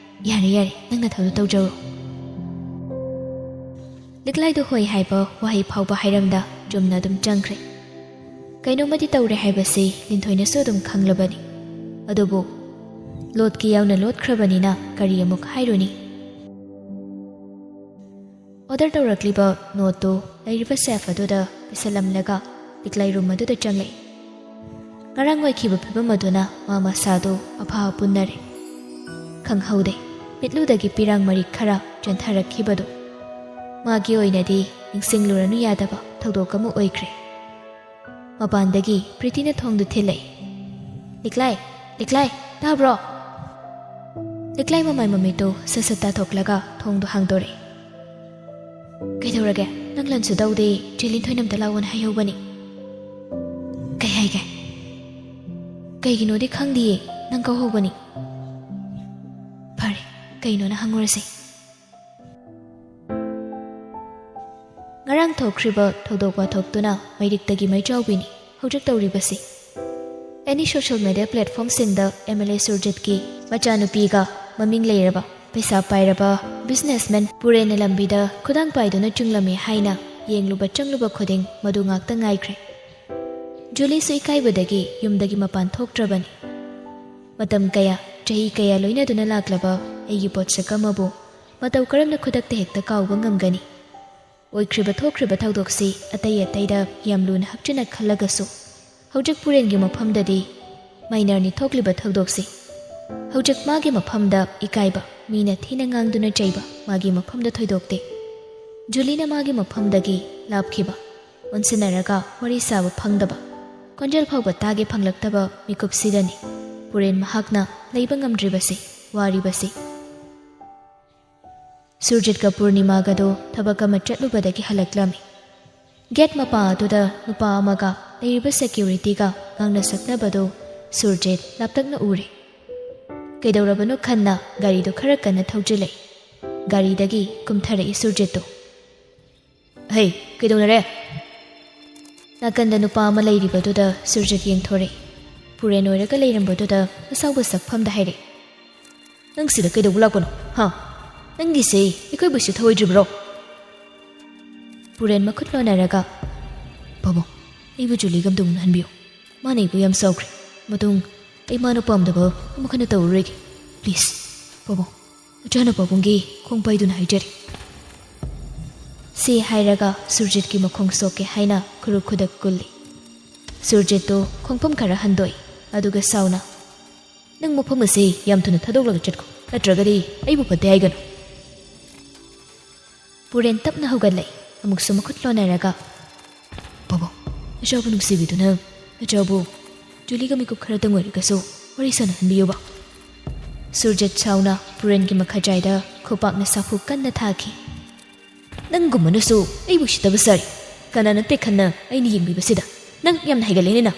ꯌꯥꯔꯦ ꯌꯥꯔꯦ, ꯅꯪ ꯅꯊꯧꯗꯨ ꯇꯧꯖꯔꯣ"꯫ ꯂꯤꯛꯂꯥꯏꯗꯨ ꯍꯣꯏ ꯍꯥꯏꯕ ꯋꯥꯍꯩ ꯐꯥꯎꯕ ꯍꯥꯏꯔꯝꯗ ꯆꯨꯝꯅ ꯑꯗꯨꯝ ꯆꯪꯈ꯭ꯔꯦ꯫ ꯀꯩꯅꯣꯝꯃꯗꯤ ꯇꯧꯔꯦ ꯍꯥꯏꯕꯁꯤ ꯂꯤꯟꯊꯣꯏꯅꯁꯨ ꯑꯗꯨꯝ ꯈꯪꯂꯕꯅꯤ꯫ ꯑꯗꯨꯕꯨ ꯂꯣꯠꯀꯦ ꯌꯥꯎꯅ ꯂꯣꯠꯈ꯭ꯔꯕꯅꯤꯅ ꯀꯔꯤ ꯑꯃꯨꯛ ꯍꯥꯏꯔꯨꯅꯤ? ꯑꯣꯔꯗꯔ ꯇꯧꯔꯛꯂꯤꯕ ꯅꯣꯠꯇꯨ ꯂꯩꯔꯤꯕ ꯁꯦꯐ ꯑꯗꯨꯗ ꯄꯤꯁꯜꯂꯝꯂꯒ ꯂꯤꯛꯂꯥꯏ ꯔꯨꯝ ꯑꯗꯨꯗ ꯆꯪꯂꯛꯏ꯫ ꯉꯔꯥꯡ ꯑꯣꯏꯈꯤꯕ ꯐꯤꯕꯝ ꯑꯗꯨꯅ ꯃꯥ ꯃꯁꯥꯗꯨ ꯑꯐꯥ ꯑꯄꯨꯟꯅꯔꯦ꯫ ꯈꯪꯍꯧꯗꯦ, ꯃꯤꯠꯂꯨꯗꯒꯤ ꯄꯤꯔꯥꯡ ꯃꯔꯤꯛ ꯈꯔ ꯆꯦꯟꯊꯔꯛꯈꯤꯕꯗꯨ ꯃꯥꯒꯤ ꯑꯣꯏꯅꯗꯤ ꯅꯤꯡꯁꯤꯡꯂꯨꯔꯅꯨ ꯌꯥꯗꯕ ꯊꯧꯗꯣꯛ ꯑꯃ ꯑꯣꯏꯈ꯭ꯔꯦ꯫ ꯃꯄꯥꯟꯗꯒꯤ ꯄ꯭ꯔꯤꯇꯤꯅ ꯊꯣꯡꯗꯨ ꯊꯤꯜꯂꯛꯏ꯫ "ꯂꯤꯛꯂꯥꯏ, ꯂꯤꯛꯂꯥꯏ, ꯇꯥꯕ꯭ꯔꯣ?" ꯂꯤꯛꯂꯥꯏ ꯃꯃꯥꯏ ꯃꯃꯤꯠꯇꯨ ꯁꯠ ꯁꯠ ꯇꯥꯊꯣꯛꯂꯒ ꯊꯣꯡꯗꯨ ꯍꯥꯡꯗꯣꯔꯛꯏ꯫ "ꯀꯩꯗꯧꯔꯒꯦ? ꯅꯪ ꯂꯟꯁꯨ ꯇꯧꯗꯦ, ꯆꯦ ꯂꯤꯟꯊꯣꯏꯅ ꯑꯝꯇ ꯂꯥꯛꯑꯣꯅ ꯍꯥꯏꯍꯧꯕꯅꯤ"꯫ "ꯀꯩ ꯍꯥꯏꯒꯦ?" "ꯀꯩꯒꯤꯅꯣꯗꯤ ꯈꯪꯗꯤꯌꯦ, ꯅꯪ ꯀꯧꯍꯧꯕꯅꯤ"꯫ "ꯐꯔꯦ, ꯀꯩꯅꯣꯅ ꯍꯪꯉꯨꯔꯁꯤ"꯫ ꯉꯔꯥꯡ ꯊꯣꯛꯈ꯭ꯔꯤꯕ ꯊꯧꯗꯣꯛ ꯋꯥꯊꯣꯛꯇꯨꯅ ꯃꯩꯔꯤꯛꯇꯒꯤ ꯃꯩ ꯆꯥꯎꯕꯤꯅꯤ ꯍꯧꯖꯤꯛ ꯇꯧꯔꯤꯕꯁꯤ꯫ ꯑꯦꯅꯤ ꯁꯣꯁꯤꯌꯦꯜ ꯃꯦꯗꯤꯌꯥ ꯄ꯭ꯂꯦꯠꯐꯣꯝꯁꯤꯡꯗ ꯑꯦꯝ ꯑꯦꯜ ꯑꯦ ꯁꯨꯔꯖꯤꯠꯀꯤ ꯃꯆꯥꯅꯨꯄꯤꯒ ꯃꯃꯤꯡ ꯂꯩꯔꯕ, ꯄꯩꯁꯥ ꯄꯥꯏꯔꯕ ꯕꯤꯖꯤꯅꯦꯁꯃꯦꯟ ꯄꯨꯔꯦꯟꯅ ꯂꯝꯕꯤꯗ ꯈꯨꯗꯥꯡ ꯄꯥꯏꯗꯨꯅ ꯆꯨꯡꯂꯝꯃꯤ ꯍꯥꯏꯅ ꯌꯦꯡꯂꯨꯕ ꯆꯪꯂꯨꯕ ꯈꯨꯗꯤꯡ ꯃꯗꯨ ꯉꯥꯛꯇ ꯉꯥꯏꯈ꯭ꯔꯦ꯫ ꯖꯨꯂꯤꯁꯨ ꯏꯀꯥꯏꯕꯗꯒꯤ ꯌꯨꯝꯗꯒꯤ ꯃꯄꯥꯟ ꯊꯣꯛꯇ꯭ꯔꯕꯅꯤ꯫ ꯃꯇꯝ ꯀꯌꯥ, ꯆꯍꯤ ꯀꯌꯥ ꯂꯣꯏꯅꯗꯨꯅ ꯂꯥꯛꯂꯕ ꯑꯩꯒꯤ ꯄꯣꯠꯁꯛ ꯑꯃꯕꯨ ꯃꯇꯧ ꯀꯔꯝꯅ ꯈꯨꯗꯛꯇ ꯍꯦꯛꯇ ꯀꯥꯎꯕ ꯉꯝꯒꯅꯤ? ꯑꯣꯏꯈ꯭ꯔꯤꯕ ꯊꯣꯛꯈ꯭ꯔꯤꯕ ꯊꯧꯗꯣꯛꯁꯤ ꯑꯇꯩ ꯑꯇꯩꯗ ꯌꯥꯝ ꯂꯨꯅ ꯍꯛꯆꯤꯟꯅ ꯈꯜꯂꯒꯁꯨ, ꯍꯧꯖꯤꯛ ꯄꯨꯔꯦꯟꯒꯤ ꯃꯐꯝꯗꯗꯤ ꯃꯥꯏꯅꯔꯅꯤ ꯊꯣꯛꯂꯤꯕ ꯊꯧꯗꯣꯛꯁꯤ꯫ ꯍꯧꯖꯤꯛ ꯃꯥꯒꯤ ꯃꯐꯝꯗ ꯏꯀꯥꯏꯕ, ꯃꯤꯅ ꯊꯤꯅ ꯉꯥꯡꯗꯨꯅ ꯆꯩꯕ ꯃꯥꯒꯤ ꯃꯐꯝꯗ ꯊꯣꯏꯗꯣꯛꯇꯦ꯫ ꯖꯨꯂꯤꯅ ꯃꯥꯒꯤ ꯃꯐꯝꯗꯒꯤ ꯂꯥꯞꯈꯤꯕ, ꯑꯣꯟꯁꯤꯟꯅꯔꯒ ꯋꯥꯔꯤ ꯁꯥꯕ ꯐꯪꯗꯕ, ꯈꯣꯟꯖꯦꯜ ꯐꯥꯎꯕ ꯇꯥꯒꯦ ꯐꯪꯂꯛꯇꯕ ꯃꯤꯀꯨꯞꯁꯤꯗꯅꯤ ꯄꯨꯔꯦꯟ ꯃꯍꯥꯛꯅ ꯂꯩꯕ ꯉꯝꯗ꯭ꯔꯤꯕꯁꯤ, ꯋꯥꯔꯤꯕꯁꯤ꯫ ꯁꯨꯔꯖꯤꯠꯀ ꯄꯨꯔꯅꯤꯃꯥꯒꯗꯨ ꯊꯕꯛ ꯑꯃ ꯆꯠꯂꯨꯕꯗꯒꯤ ꯍꯜꯂꯛꯂꯝꯃꯤ꯫ ꯒꯦꯠ ꯃꯄꯥ ꯑꯗꯨꯗ ꯅꯨꯄꯥ ꯑꯃꯒ ꯂꯩꯔꯤꯕ ꯁꯦꯀ꯭ꯌꯨꯔꯤꯇꯤꯒ ꯉꯥꯡꯅ ꯁꯛꯅꯕꯗꯨ ꯁꯨꯔꯖꯤꯠ ꯂꯥꯞꯇꯛꯅ ꯎꯔꯦ꯫ ꯀꯩꯗꯧꯔꯕꯅꯣ ꯈꯟꯅ ꯒꯥꯔꯤꯗꯨ ꯈꯔ ꯀꯟꯅ ꯊꯧꯖꯤꯜꯂꯛꯏ꯫ ꯒꯥꯔꯤꯗꯒꯤ ꯀꯨꯝꯊꯔꯛꯏ ꯁꯨꯔꯖꯤꯠꯇꯨ꯫ "ꯍꯩ, ꯀꯩꯗꯧꯅꯔꯦ?" ꯅꯥꯀꯟꯗ ꯅꯨꯄꯥ ꯑꯃ ꯂꯩꯔꯤꯕꯗꯨꯗ ꯁꯨꯔꯖꯤꯠ ꯌꯦꯡꯊꯣꯔꯛꯏ꯫ ꯄꯨꯔꯦꯟ ꯑꯣꯏꯔꯒ ꯂꯩꯔꯝꯕꯗꯨꯗ ꯑꯁꯥꯎꯕ ꯁꯛꯐꯝꯗ ꯍꯥꯏꯔꯛꯏ, "ꯅꯪ ꯁꯤꯗ ꯀꯩꯗꯧꯕ ꯂꯥꯛꯄꯅꯣ? ꯍꯥ? ꯅꯪꯒꯤꯁꯦ ꯑꯩꯈꯣꯏꯕꯨ ꯎꯁꯤꯠꯊꯑꯣꯏꯗ꯭ꯔꯤꯕ꯭ꯔꯣ?" ꯄꯨꯔꯦꯟ ꯃꯈꯨꯠ ꯂꯣꯟꯅꯔꯒ, "ꯄꯥꯕꯨꯡ, ꯑꯩꯕꯨ ꯖꯨꯂꯤꯒ ꯑꯝꯇ ꯎꯅꯍꯟꯕꯤꯌꯨ꯫ ꯃꯥꯅ ꯑꯩꯕꯨ ꯌꯥꯝ ꯁꯥꯎꯈ꯭ꯔꯦ꯫ ꯃꯇꯨꯡ ꯑꯩ ꯃꯥꯅ ꯄꯥꯝꯗꯕ ꯑꯃꯈꯟꯅ ꯇꯧꯔꯔꯣꯏꯒꯦ꯫ Please, ꯄꯥꯕꯨꯡ, ꯅꯆꯥꯅ ꯄꯥꯕꯨꯡꯒꯤ ꯈꯣꯡ ꯄꯥꯏꯗꯨꯅ ꯍꯥꯏꯖꯔꯤ꯫" ꯁꯤ ꯍꯥꯏꯔꯒ ꯁꯨꯔꯖꯤꯠꯀꯤ ꯃꯈꯣꯡ ꯁꯣꯛꯀꯦ ꯍꯥꯏꯅ ꯈꯨꯔꯨ ꯈꯨꯗꯛ ꯀꯨꯜꯂꯤ꯫ ꯁꯨꯔꯖꯤꯠꯇꯨ ꯈꯣꯡꯐꯝ ꯈꯔ ꯍꯟꯗꯣꯛꯏ, ꯑꯗꯨꯒ ꯁꯥꯎꯅ, "ꯅꯪ ꯃꯐꯝ ꯑꯁꯤ ꯌꯥꯝ ꯊꯨꯅ ꯊꯥꯗꯣꯛꯂꯒ ꯆꯠꯈꯣ, ꯅꯠꯇ꯭ꯔꯒꯗꯤ ꯑꯩꯕꯨ ꯐꯠꯇꯦ ꯍꯥꯏꯒꯅꯨ꯫" ꯄꯨꯔꯦꯟ ꯇꯞꯅ ꯍꯧꯒꯠꯂꯛꯏ, ꯑꯃꯨꯛꯁꯨ ꯃꯈꯨꯠ ꯂꯣꯟꯅꯔꯒ, "ꯄꯥꯕꯨꯡ, ꯅꯆꯥꯕꯨ ꯅꯨꯡꯁꯤꯕꯤꯗꯨꯅ ꯅꯆꯥꯕꯨ ꯖꯨꯂꯤꯒ ꯃꯤꯀꯨꯞ ꯈꯔꯇꯪ ꯑꯣꯏꯔꯒꯁꯨ ꯋꯥꯔꯤ ꯁꯥꯟꯅꯍꯟꯕꯤꯌꯨꯕ꯫" ꯁꯨꯔꯖꯤꯠ ꯁꯥꯎꯅ ꯄꯨꯔꯦꯟꯒꯤ ꯃꯈꯥꯖꯥꯏꯗ ꯈꯨꯄꯥꯛꯅ ꯁꯥꯐꯨ ꯀꯟꯅ ꯊꯥꯈꯤ꯫ "ꯅꯪꯒꯨꯝꯕꯅꯁꯨ ꯑꯩꯕꯨ ꯎꯁꯤꯠꯇꯕ ꯁꯥꯔꯤ꯫ ꯀꯅꯥꯅ ꯇꯦꯛꯈꯟꯅ ꯑꯩꯅ ꯌꯦꯡꯕꯤꯕꯁꯤꯗ? ꯅꯪ ꯌꯥꯝꯅ ꯍꯩꯒꯠꯂꯦꯅꯦ ꯅꯪ꯫"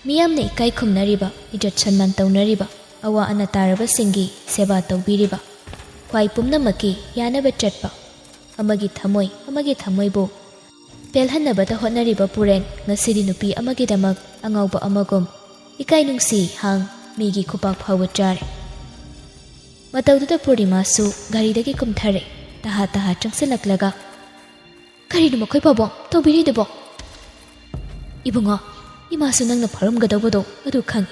ꯃꯤꯌꯥꯝꯅ ꯏꯀꯥꯏ ꯈꯨꯝꯅꯔꯤꯕ, ꯏꯖꯠ ꯁꯟꯃꯥꯟ ꯇꯧꯅꯔꯤꯕ, ꯑꯋꯥ ꯑꯅꯥ ꯇꯥꯔꯕꯁꯤꯡꯒꯤ ꯁꯦꯕꯥ ꯇꯧꯕꯤꯔꯤꯕ, ꯈ꯭ꯋꯥꯏ ꯄꯨꯝꯅꯃꯛꯀꯤ ꯌꯥꯅꯕ ꯆꯠꯄ, ꯑꯃꯒꯤ ꯊꯃꯣꯏ ꯑꯃꯒꯤ ꯊꯃꯣꯏꯕꯨ ꯄꯦꯜꯍꯟꯅꯕꯇ ꯍꯣꯠꯅꯔꯤꯕ ꯄꯨꯔꯦꯟ ꯉꯁꯤꯗꯤ ꯅꯨꯄꯤ ꯑꯃꯒꯤꯗꯃꯛ ꯑꯉꯥꯎꯕ ꯑꯃꯒꯨꯝ ꯏꯀꯥꯏ ꯅꯨꯡꯁꯤ ꯍꯥꯡ ꯃꯤꯒꯤ ꯈꯨꯄꯥꯛ ꯐꯥꯎꯕ ꯆꯥꯔꯦ꯫ ꯃꯇꯧꯗꯨꯗ ꯄꯨꯔꯅꯤꯃꯥꯁꯨ ꯒꯥꯔꯤꯗꯒꯤ ꯀꯨꯝꯊꯔꯦ, ꯇꯍꯥ ꯇꯍꯥ ꯆꯪꯁꯤꯜꯂꯛꯂꯒ, "ꯀꯔꯤꯅꯣ ꯃꯈꯣꯏ ꯄꯥꯕꯨꯡ ꯇꯧꯕꯤꯔꯤꯗꯨꯕꯣ?" "ꯏꯕꯨꯡꯉꯣ, ꯏꯃꯥꯁꯨ ꯅꯪꯅ ꯐꯥꯔꯝꯒꯗꯧꯕꯗꯣ ꯑꯗꯨ ꯈꯪꯏ꯫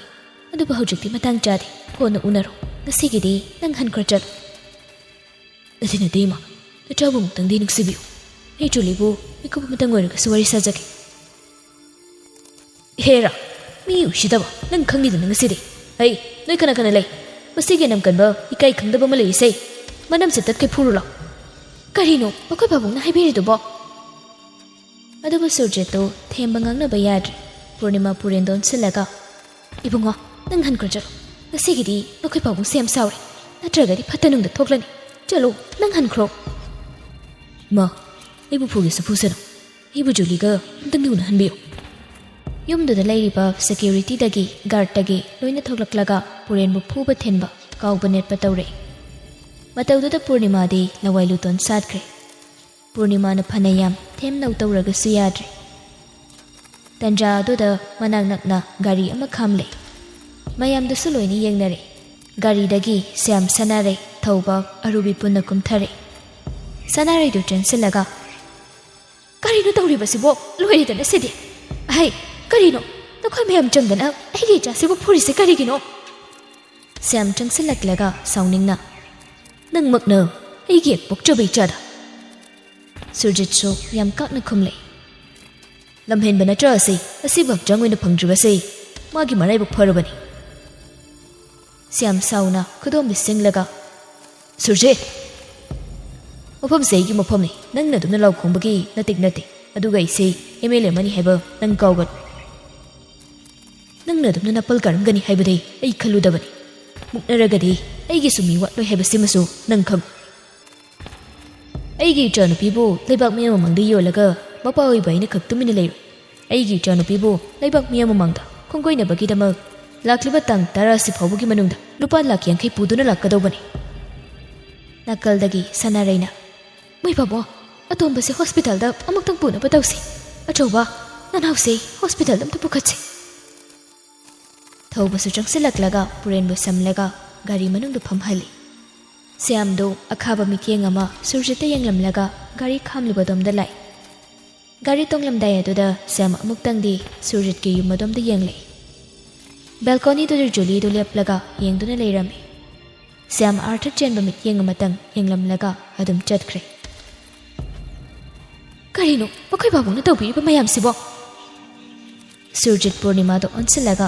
ꯑꯗꯨꯕꯨ ꯍꯧꯖꯤꯛꯇꯤ ꯃꯇꯥꯡ ꯆꯥꯗꯦ, ꯀꯣꯟꯅ ꯎꯅꯔꯣ꯫ ꯉꯁꯤꯒꯤꯗꯤ ꯅꯪ ꯍꯟꯈ꯭ꯔꯣ ꯆꯠꯂꯣ꯫" "ꯅꯠꯇꯦ ꯅꯠꯇꯦ ꯏꯃꯥ, ꯅꯆꯥꯕꯨ ꯑꯃꯨꯛꯇꯪꯗꯤ ꯅꯨꯡꯁꯤꯕꯤꯌꯨ꯫ ꯑꯩ ꯖꯨꯂꯤꯕꯨ ꯃꯤꯀꯨꯞ ꯑꯃꯇꯪ ꯑꯣꯏꯔꯒꯁꯨ ꯋꯥꯔꯤ ꯁꯥꯖꯒꯦ꯫" "ꯍꯦꯔꯥ, ꯃꯤ ꯎꯁꯤꯠꯇꯕ, ꯅꯪ ꯈꯪꯉꯤꯗꯅ ꯉꯁꯤꯗꯤ꯫ ꯍꯩ, ꯅꯣꯏ ꯀꯅꯥ ꯀꯅꯥ ꯂꯩ? ꯃꯁꯤꯒꯤ ꯅꯝꯀꯟꯕ ꯏꯀꯥꯏ ꯈꯪꯗꯕ ꯑꯃ ꯂꯩꯔꯤꯁꯦ꯫ ꯃꯅꯝꯁꯦ ꯇꯠꯈꯩ ꯐꯨꯔꯨ ꯂꯥꯎ꯫" "ꯀꯔꯤꯅꯣ ꯃꯈꯣꯏ ꯄꯥꯕꯨꯡꯅ ꯍꯥꯏꯕꯤꯔꯤꯗꯨꯕꯣ?" ꯑꯗꯨꯕꯨ ꯁꯨꯔꯖꯤꯠꯇꯨ ꯊꯦꯝꯕ ꯉꯥꯡꯅꯕ ꯌꯥꯗ꯭ꯔꯦ꯫ ꯄꯨꯔꯅꯤꯃꯥ ꯄꯨꯔꯦꯟꯗꯣ ꯑꯣꯟꯁꯤꯜꯂꯒ, "ꯏꯕꯨꯡꯉꯣ, ꯅꯪ ꯍꯟꯈ꯭ꯔꯣ ꯆꯠꯂꯣ꯫ ꯉꯁꯤꯒꯤꯗꯤ ꯅꯈꯣꯏ ꯄꯥꯕꯨꯡꯁꯦ ꯌꯥꯝ ꯁꯥꯎꯔꯦ꯫ ꯅꯠꯇ꯭ꯔꯒꯗꯤ ꯐꯠꯇ ꯅꯨꯡꯗ ꯊꯣꯛꯂꯅꯤ꯫ ꯆꯠꯂꯣ, ꯅꯪ ꯍꯟꯈ꯭ꯔꯣ꯫" "ꯏꯃꯥ, ꯑꯩꯕꯨ ꯐꯨꯒꯦꯁꯨ ꯐꯨꯁꯅꯨ꯫ ꯑꯩꯕꯨ ꯖꯨꯂꯤꯒ ꯑꯝꯇꯪꯗꯤ ꯎꯅꯍꯟꯕꯤꯌꯨ꯫" ꯌꯨꯝꯗꯨꯗ ꯂꯩꯔꯤꯕ ꯁꯦꯀ꯭ꯌꯨꯔꯤꯇꯤꯗꯒꯤ, ꯒꯥꯔꯗꯇꯒꯤ ꯂꯣꯏꯅ ꯊꯣꯛꯂꯛꯂꯒ ꯄꯨꯔꯦꯟꯕꯨ ꯐꯨꯕ ꯊꯤꯟꯕ, ꯀꯥꯎꯕ ꯅꯦꯠꯄ ꯇꯧꯔꯛꯏ꯫ ꯃꯇꯧꯗꯨꯗ ꯄꯨꯔꯅꯤꯃꯥꯗꯤ ꯂꯋꯥꯏ ꯂꯨꯇꯣꯟ ꯁꯥꯠꯈ꯭ꯔꯦ꯫ ꯄꯨꯔꯅꯤꯃꯥꯅ ꯐꯅ ꯌꯥꯝ ꯊꯦꯝꯅꯧ ꯇꯧꯔꯒꯁꯨ ꯌꯥꯗ꯭ꯔꯦ꯫ ꯇꯟꯖꯥ ꯑꯗꯨꯗ ꯃꯅꯥꯛ ꯅꯛꯅ ꯒꯥꯔꯤ ꯑꯃ ꯈꯥꯝꯂꯦ꯫ ꯃꯌꯥꯝꯗꯨꯁꯨ ꯂꯣꯏꯅ ꯌꯦꯡꯅꯔꯦ꯫ ꯒꯥꯔꯤꯗꯒꯤ ꯁ꯭ꯌꯥꯝ, ꯁꯅꯥꯔꯩ, ꯊꯧꯕ, ꯑꯔꯨꯕꯤ ꯄꯨꯟꯅ ꯀꯨꯝꯊꯔꯦ꯫ ꯁꯅꯥꯔꯩꯗꯨ ꯆꯪꯁꯤꯜꯂꯒ, "ꯀꯔꯤꯅꯣ ꯇꯧꯔꯤꯕꯁꯤꯕꯣ? ꯂꯣꯏꯔꯦꯗꯅ ꯁꯤꯗꯤ꯫ ꯑꯍꯩ, ꯀꯔꯤꯅꯣ? ꯅꯈꯣꯏ ꯃꯌꯥꯝ ꯆꯪꯗꯅ ꯑꯩꯒꯤ ꯏꯆꯥꯁꯤꯕꯨ ꯐꯨꯔꯤꯁꯦ ꯀꯔꯤꯒꯤꯅꯣ?" ꯁ꯭ꯌꯥꯝ ꯆꯪꯁꯤꯜꯂꯛꯂꯒ ꯁꯥꯎꯅꯤꯡꯅ, "ꯅꯪꯃꯛꯅ ꯑꯩꯒꯤ ꯄꯣꯛꯆꯕ ꯏꯆꯥꯗ?" ꯁꯨꯔꯖꯤꯠꯁꯨ ꯌꯥꯝ ꯀꯥꯛꯅ ꯈꯨꯝꯂꯦ꯫ "ꯂꯝꯍꯦꯟꯕ ꯅꯠꯇ꯭ꯔ ꯑꯁꯤ? ꯑꯁꯤꯕꯨ ꯍꯛꯆꯥꯡ ꯑꯣꯏꯅ ꯐꯪꯗ꯭ꯔꯤꯕꯁꯤ ꯃꯥꯒꯤ ꯃꯔꯥꯏꯕꯛ ꯐꯔꯕꯅꯤ꯫" ꯁ꯭ꯌꯥꯝ ꯁꯥꯎꯅ ꯈꯨꯗꯣꯝꯕꯤ ꯁꯤꯡꯂꯒ, "ꯁꯨꯔꯖꯤꯠ, ꯃꯐꯝꯁꯦ ꯑꯩꯒꯤ ꯃꯐꯝꯅꯤ꯫ ꯅꯪꯅ ꯑꯗꯨꯝꯅ ꯂꯥꯎ ꯈꯣꯡꯕꯒꯤ ꯅꯇꯤꯛ ꯅꯠꯇꯦ꯫ ꯑꯗꯨꯒ ꯑꯩꯁꯦ ꯑꯦꯝ ꯑꯦꯜ ꯑꯦ ꯑꯃꯅꯤ ꯍꯥꯏꯕ ꯅꯪ ꯀꯥꯎꯒꯅꯨ꯫ ꯅꯪꯅ ꯑꯗꯨꯝꯅ ꯅꯥꯄꯜ ꯀꯥꯔꯝꯒꯅꯤ ꯍꯥꯏꯕꯗꯤ ꯑꯩ ꯈꯜꯂꯨꯗꯕꯅꯤ꯫ ꯃꯨꯛꯅꯔꯒꯗꯤ ꯑꯩꯒꯤꯁꯨ ꯃꯤ ꯋꯥꯠꯂꯣꯏ ꯍꯥꯏꯕꯁꯤꯃꯁꯨ ꯅꯪ ꯈꯪꯉꯨ꯫ ꯑꯩꯒꯤ ꯏꯆꯥꯅꯨꯄꯤꯕꯨ ꯂꯩꯕꯥꯛ ꯃꯤꯌꯥꯝ ꯃꯃꯥꯡꯗ ꯌꯣꯜꯂꯒ ꯃꯄꯥ ꯑꯣꯏꯕ ꯑꯩꯅ ꯈꯛ ꯇꯨꯃꯤꯟꯅ ꯂꯩꯔꯣꯏ꯫ ꯑꯩꯒꯤ ꯏꯆꯥꯅꯨꯄꯤꯕꯨ ꯂꯩꯕꯥꯛ ꯃꯤꯌꯥꯝ ꯃꯃꯥꯡꯗ ꯈꯣꯡꯒꯣꯏꯅꯕꯒꯤꯗꯃꯛ ꯂꯥꯛꯂꯤꯕ ꯇꯥꯡ ꯇꯔꯥ ꯑꯁꯤ ꯐꯥꯎꯕꯒꯤ ꯃꯅꯨꯡꯗ ꯂꯨꯄꯥ ꯂꯥꯛ ꯌꯥꯡꯈꯩ ꯄꯨꯗꯨꯅ ꯂꯥꯛꯀꯗꯧꯕꯅꯤ꯫" ꯅꯥꯀꯜꯗꯒꯤ ꯁꯅꯥꯔꯩꯅ, "ꯃꯣꯏ ꯕꯥꯕꯣ, ꯑꯇꯣꯝꯕꯁꯦ ꯍꯣꯁꯄꯤꯇꯥꯜꯗ ꯑꯃꯨꯛꯇꯪ ꯄꯨꯅꯕ ꯇꯧꯁꯤ꯫ ꯑꯆꯧꯕ, ꯅꯅꯥꯎꯁꯦ ꯍꯣꯁꯄꯤꯇꯥꯜꯗ ꯑꯝꯇ ꯄꯨꯈꯠꯁꯤ꯫" ꯊꯧꯕꯁꯨ ꯆꯪꯁꯤꯜꯂꯛꯂꯒ ꯄꯨꯔꯦꯟꯕꯨ ꯁꯝꯂꯒ ꯒꯥꯔꯤ ꯃꯅꯨꯡꯗ ꯐꯝꯍꯜꯂꯤ꯫ ꯁ꯭ꯌꯥꯝꯗꯨ ꯑꯈꯥꯕ ꯃꯤꯠꯌꯦꯡ ꯑꯃ ꯁꯨꯔꯖꯤꯠꯇ ꯌꯦꯡꯂꯝꯂꯒ ꯒꯥꯔꯤ ꯈꯥꯝꯂꯤꯕꯗꯣꯝꯗ ꯂꯥꯛꯏ꯫ ꯒꯥꯔꯤ ꯇꯣꯡꯂꯝꯗꯥꯏ ꯑꯗꯨꯗ ꯁ꯭ꯌꯥꯝ ꯑꯃꯨꯛꯇꯪꯗꯤ ꯁꯨꯔꯖꯤꯠꯀꯤ ꯌꯨꯝ ꯑꯗꯣꯝꯗ ꯌꯦꯡꯂꯛꯏ꯫ ꯕꯦꯜꯀꯣꯅꯤꯗꯨꯗ ꯖꯨꯂꯤꯗꯨ ꯂꯦꯞꯂꯒ ꯌꯦꯡꯗꯨꯅ ꯂꯩꯔꯝꯃꯤ꯫ ꯁ꯭ꯌꯥꯝ ꯑꯥꯔꯊ ꯆꯦꯟꯕ ꯃꯤꯠꯌꯦꯡ ꯑꯃꯇꯪ ꯌꯦꯡꯂꯝꯂꯒ ꯑꯗꯨꯝ ꯆꯠꯈ꯭ꯔꯦ꯫ "ꯀꯔꯤꯅꯣ ꯃꯈꯣꯏ ꯕꯥꯕꯨꯡꯅ ꯇꯧꯕꯤꯔꯤꯕ ꯃꯌꯥꯝꯁꯤꯕꯣ?" ꯁꯨꯔꯖꯤꯠ ꯄꯨꯔꯅꯤꯃꯥꯗ ꯑꯣꯟꯁꯤꯜꯂꯒ,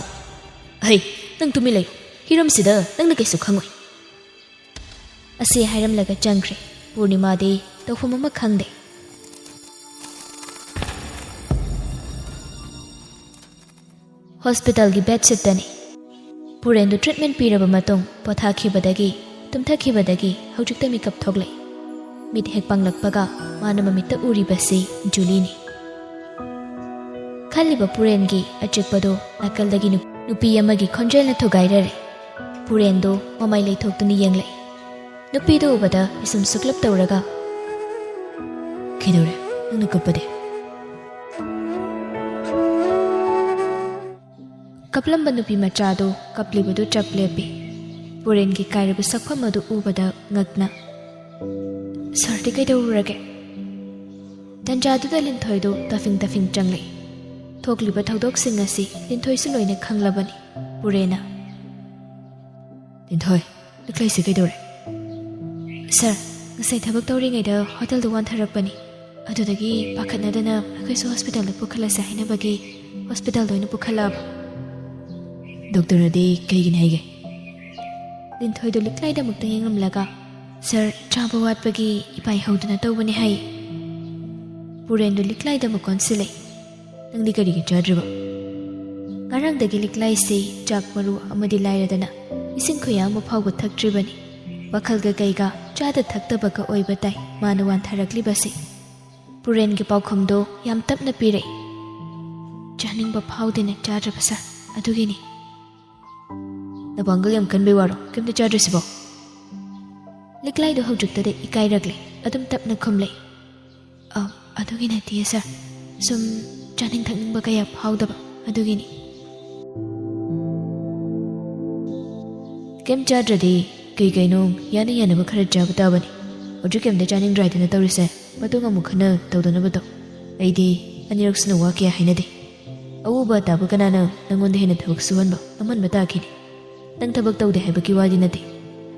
"ꯍꯩ, ꯅꯪ ꯇꯨꯃꯤꯟ ꯂꯩꯌꯨ꯫ ꯍꯤꯔꯝꯁꯤꯗ ꯅꯪꯅ ꯀꯩꯁꯨ ꯈꯪꯉꯣꯏ꯫" ꯑꯁꯤ ꯍꯥꯏꯔꯝꯂꯒ ꯆꯪꯈ꯭ꯔꯦ꯫ ꯄꯨꯔꯅꯤꯃꯥꯗꯤ ꯇꯧꯐꯝ ꯑꯃ ꯈꯪꯗꯦ꯫ ꯍꯣꯁꯄꯤꯇꯥꯜꯒꯤ ꯕꯦꯗꯁꯤꯠꯇꯅꯤ꯫ ꯄꯨꯔꯦꯟꯗꯨ ꯇ꯭ꯔꯤꯠꯃꯦꯟ ꯄꯤꯔꯕ ꯃꯇꯨꯡ ꯄꯣꯊꯥꯈꯤꯕꯗꯒꯤ, ꯇꯨꯝꯊꯈꯤꯕꯗꯒꯤ ꯍꯧꯖꯤꯛꯇ ꯃꯤꯀꯞ ꯊꯣꯛꯂꯛꯏ꯫ ꯃꯤꯠ ꯍꯦꯛ ꯄꯥꯡꯂꯛꯄꯒ ꯃꯥꯅ ꯃꯃꯤꯠꯇ ꯎꯔꯤꯕꯁꯤ ꯖꯨꯂꯤꯅꯤ꯫ ꯈꯜꯂꯤꯕ ꯄꯨꯔꯦꯟꯒꯤ ꯑꯆꯤꯛꯄꯗꯨ ꯅꯥꯀꯜꯗꯒꯤ ꯅꯨ-, ꯅꯨꯄꯤ ꯑꯃꯒꯤ ꯈꯣꯟꯖꯦꯜꯅ ꯊꯨꯒꯥꯏꯔꯔꯦ꯫ ꯄꯨꯔꯦꯟꯗꯨ ꯃꯃꯥꯏ ꯂꯩꯊꯣꯛꯇꯨꯅ ꯌꯦꯡꯂꯛꯏ꯫ ꯅꯨꯄꯤꯗꯨ ꯎꯕꯗ ꯄꯤꯁꯨꯝ ꯁꯨꯛꯂꯞ ꯇꯧꯔꯒ, "ꯀꯩꯗꯧꯔꯦ? ꯅꯪꯅ ꯀꯞꯄꯗꯤ?" ꯀꯞꯂꯝꯕ ꯅꯨꯄꯤ ꯃꯆꯥꯗꯨ ꯀꯞꯂꯤꯕꯗꯨ ꯆꯞ ꯂꯦꯞꯄꯤ꯫ ꯄꯨꯔꯦꯟꯒꯤ ꯀꯥꯏꯔꯕ ꯁꯛꯐꯝ ꯑꯗꯨ ꯎꯕꯗ ꯉꯛꯅ, "ꯁꯥꯔꯗꯤ ꯀꯩꯗꯧꯔꯨꯔꯒꯦ?" ꯇꯟꯖꯥꯗꯨꯗ ꯂꯤꯟꯊꯣꯏꯗꯨ ꯇꯐꯤꯡ ꯇꯐꯤꯡ ꯆꯪꯂꯛꯏ꯫ ꯊꯣꯛꯂꯤꯕ ꯊꯧꯗꯣꯛꯁꯤꯡ ꯑꯁꯤ ꯂꯤꯟꯊꯣꯏꯁꯨ ꯂꯣꯏꯅ ꯈꯪꯂꯕꯅꯤ꯫ ꯄꯨꯔꯦꯟꯅ, "ꯂꯤꯟꯊꯣꯏ, ꯂꯤꯛꯂꯩꯁꯦ ꯀꯩꯗꯧꯔꯦ?" "ꯁꯥꯔ, ꯉꯁꯥꯏ ꯊꯕꯛ ꯇꯧꯔꯤꯉꯩꯗ ꯍꯣꯇꯦꯜꯗ ꯋꯥꯟꯊꯔꯛꯄꯅꯤ꯫ ꯑꯗꯨꯗꯒꯤ ꯄꯥꯈꯠꯅꯗꯅ ꯑꯩꯈꯣꯏꯁꯨ ꯍꯣꯁꯄꯤꯇꯥꯜꯗ ꯄꯨꯈꯠꯂꯁꯦ ꯍꯥꯏꯅꯕꯒꯤ ꯍꯣꯁꯄꯤꯇꯥꯜꯗ ꯑꯣꯏꯅ ꯄꯨꯈꯠꯂꯛꯑꯕ꯫" "ꯗꯣꯛꯇꯔꯅꯗꯤ ꯀꯩꯒꯤꯅꯤ ꯍꯥꯏꯒꯦ?" ꯂꯤꯟꯊꯣꯏꯗꯨ ꯂꯤꯛꯂꯥꯏꯗꯃꯛꯇ ꯌꯦꯡꯂꯝꯂꯒ, "ꯁꯥꯔ, ꯆꯥꯕ ꯋꯥꯠꯄꯒꯤ ꯏꯄꯥꯏ ꯍꯧꯗꯅ ꯇꯧꯕꯅꯤ" ꯍꯥꯏ꯫ ꯄꯨꯔꯦꯟꯗꯨ ꯂꯤꯛꯂꯥꯏꯗꯃꯛ ꯑꯣꯟꯁꯤꯜꯂꯦ꯫ "ꯅꯪꯗꯤ ꯀꯔꯤꯒꯤ ꯆꯥꯗ꯭ꯔꯤꯕ?" ꯉꯔꯥꯡꯗꯒꯤ ꯂꯤꯛꯂꯥꯏꯁꯤ ꯆꯥꯛ ꯃꯔꯨ ꯑꯃꯗꯤ ꯂꯥꯏꯔꯗꯅ ꯏꯁꯤꯡ ꯈꯨꯌꯥ ꯑꯃ ꯐꯥꯎꯕ ꯊꯛꯇ꯭ꯔꯤꯕꯅꯤ꯫ ꯋꯥꯈꯜꯒ ꯀꯩꯒ ꯆꯥꯗ ꯊꯛꯇꯕꯒ ꯑꯣꯏꯕ ꯇꯥꯏ ꯃꯥꯅ ꯋꯥꯟꯊꯔꯛꯂꯤꯕꯁꯤ꯫ ꯄꯨꯔꯦꯟꯒꯤ ꯄꯥꯎꯈꯨꯝꯗꯣ ꯌꯥꯝ ꯇꯞꯅ ꯄꯤꯔꯛꯏ꯫ "ꯆꯥꯅꯤꯡꯕ ꯐꯥꯎꯗꯦꯅ ꯆꯥꯗ꯭ꯔꯕ ꯁꯥꯔ, ꯑꯗꯨꯒꯤꯅꯤ꯫" "ꯅꯄꯥꯡꯒꯜ ꯌꯥꯝ ꯀꯟꯕꯩ ꯋꯥꯔꯣ ꯀꯩꯝꯇ ꯆꯥꯗ꯭ꯔꯤꯁꯤꯕꯣ?" ꯂꯤꯛꯂꯥꯏꯗꯣ ꯍꯧꯖꯤꯛꯇꯗ ꯏꯀꯥꯏꯔꯛꯂꯦ꯫ ꯑꯗꯨꯝ ꯇꯞꯅ ꯈꯨꯝꯂꯛꯏ꯫ "ꯑ, ꯑꯗꯨꯒꯤ ꯅꯠꯇꯤꯌꯦ ꯁꯥꯔ, ꯁꯨꯝ ꯆꯥꯅꯤꯡ ꯊꯛꯅꯤꯡꯕ ꯀꯌꯥ ꯐꯥꯎꯗꯕ, ꯑꯗꯨꯒꯤꯅꯤ꯫" "ꯀꯩꯝ ꯆꯥꯗ꯭ꯔꯗꯤ ꯀꯩ ꯀꯩꯅꯣ ꯌꯥꯅ ꯌꯥꯅꯕ ꯈꯔ ꯆꯥꯕ ꯇꯥꯕꯅꯤ꯫ ꯍꯧꯖꯤꯛ ꯀꯩꯝꯇ ꯆꯥꯅꯤꯡꯗ꯭ꯔꯦ ꯍꯥꯏꯗꯅ ꯇꯧꯔꯤꯁꯦ, ꯃꯇꯨꯡ ꯑꯃꯨꯛ ꯈꯟꯅ ꯇꯧꯗꯅꯕ ꯇꯧ꯫ ꯑꯩꯗꯤ ꯑꯅꯤꯔꯛ ꯁꯨꯅ ꯋꯥ ꯀꯌꯥ ꯍꯥꯏꯅꯗꯦ꯫ ꯑꯎꯕ ꯑꯇꯥꯕ ꯀꯅꯥꯅ ꯅꯪꯉꯣꯟꯗ ꯍꯦꯟꯅ ꯊꯕꯛ ꯁꯨꯍꯟꯕ ꯉꯝꯍꯟꯕ ꯇꯥꯈꯤꯅꯤ? ꯅꯪ ꯊꯕꯛ ꯇꯧꯗꯦ ꯍꯥꯏꯕꯒꯤ ꯋꯥꯗꯤ ꯅꯠꯇꯦ꯫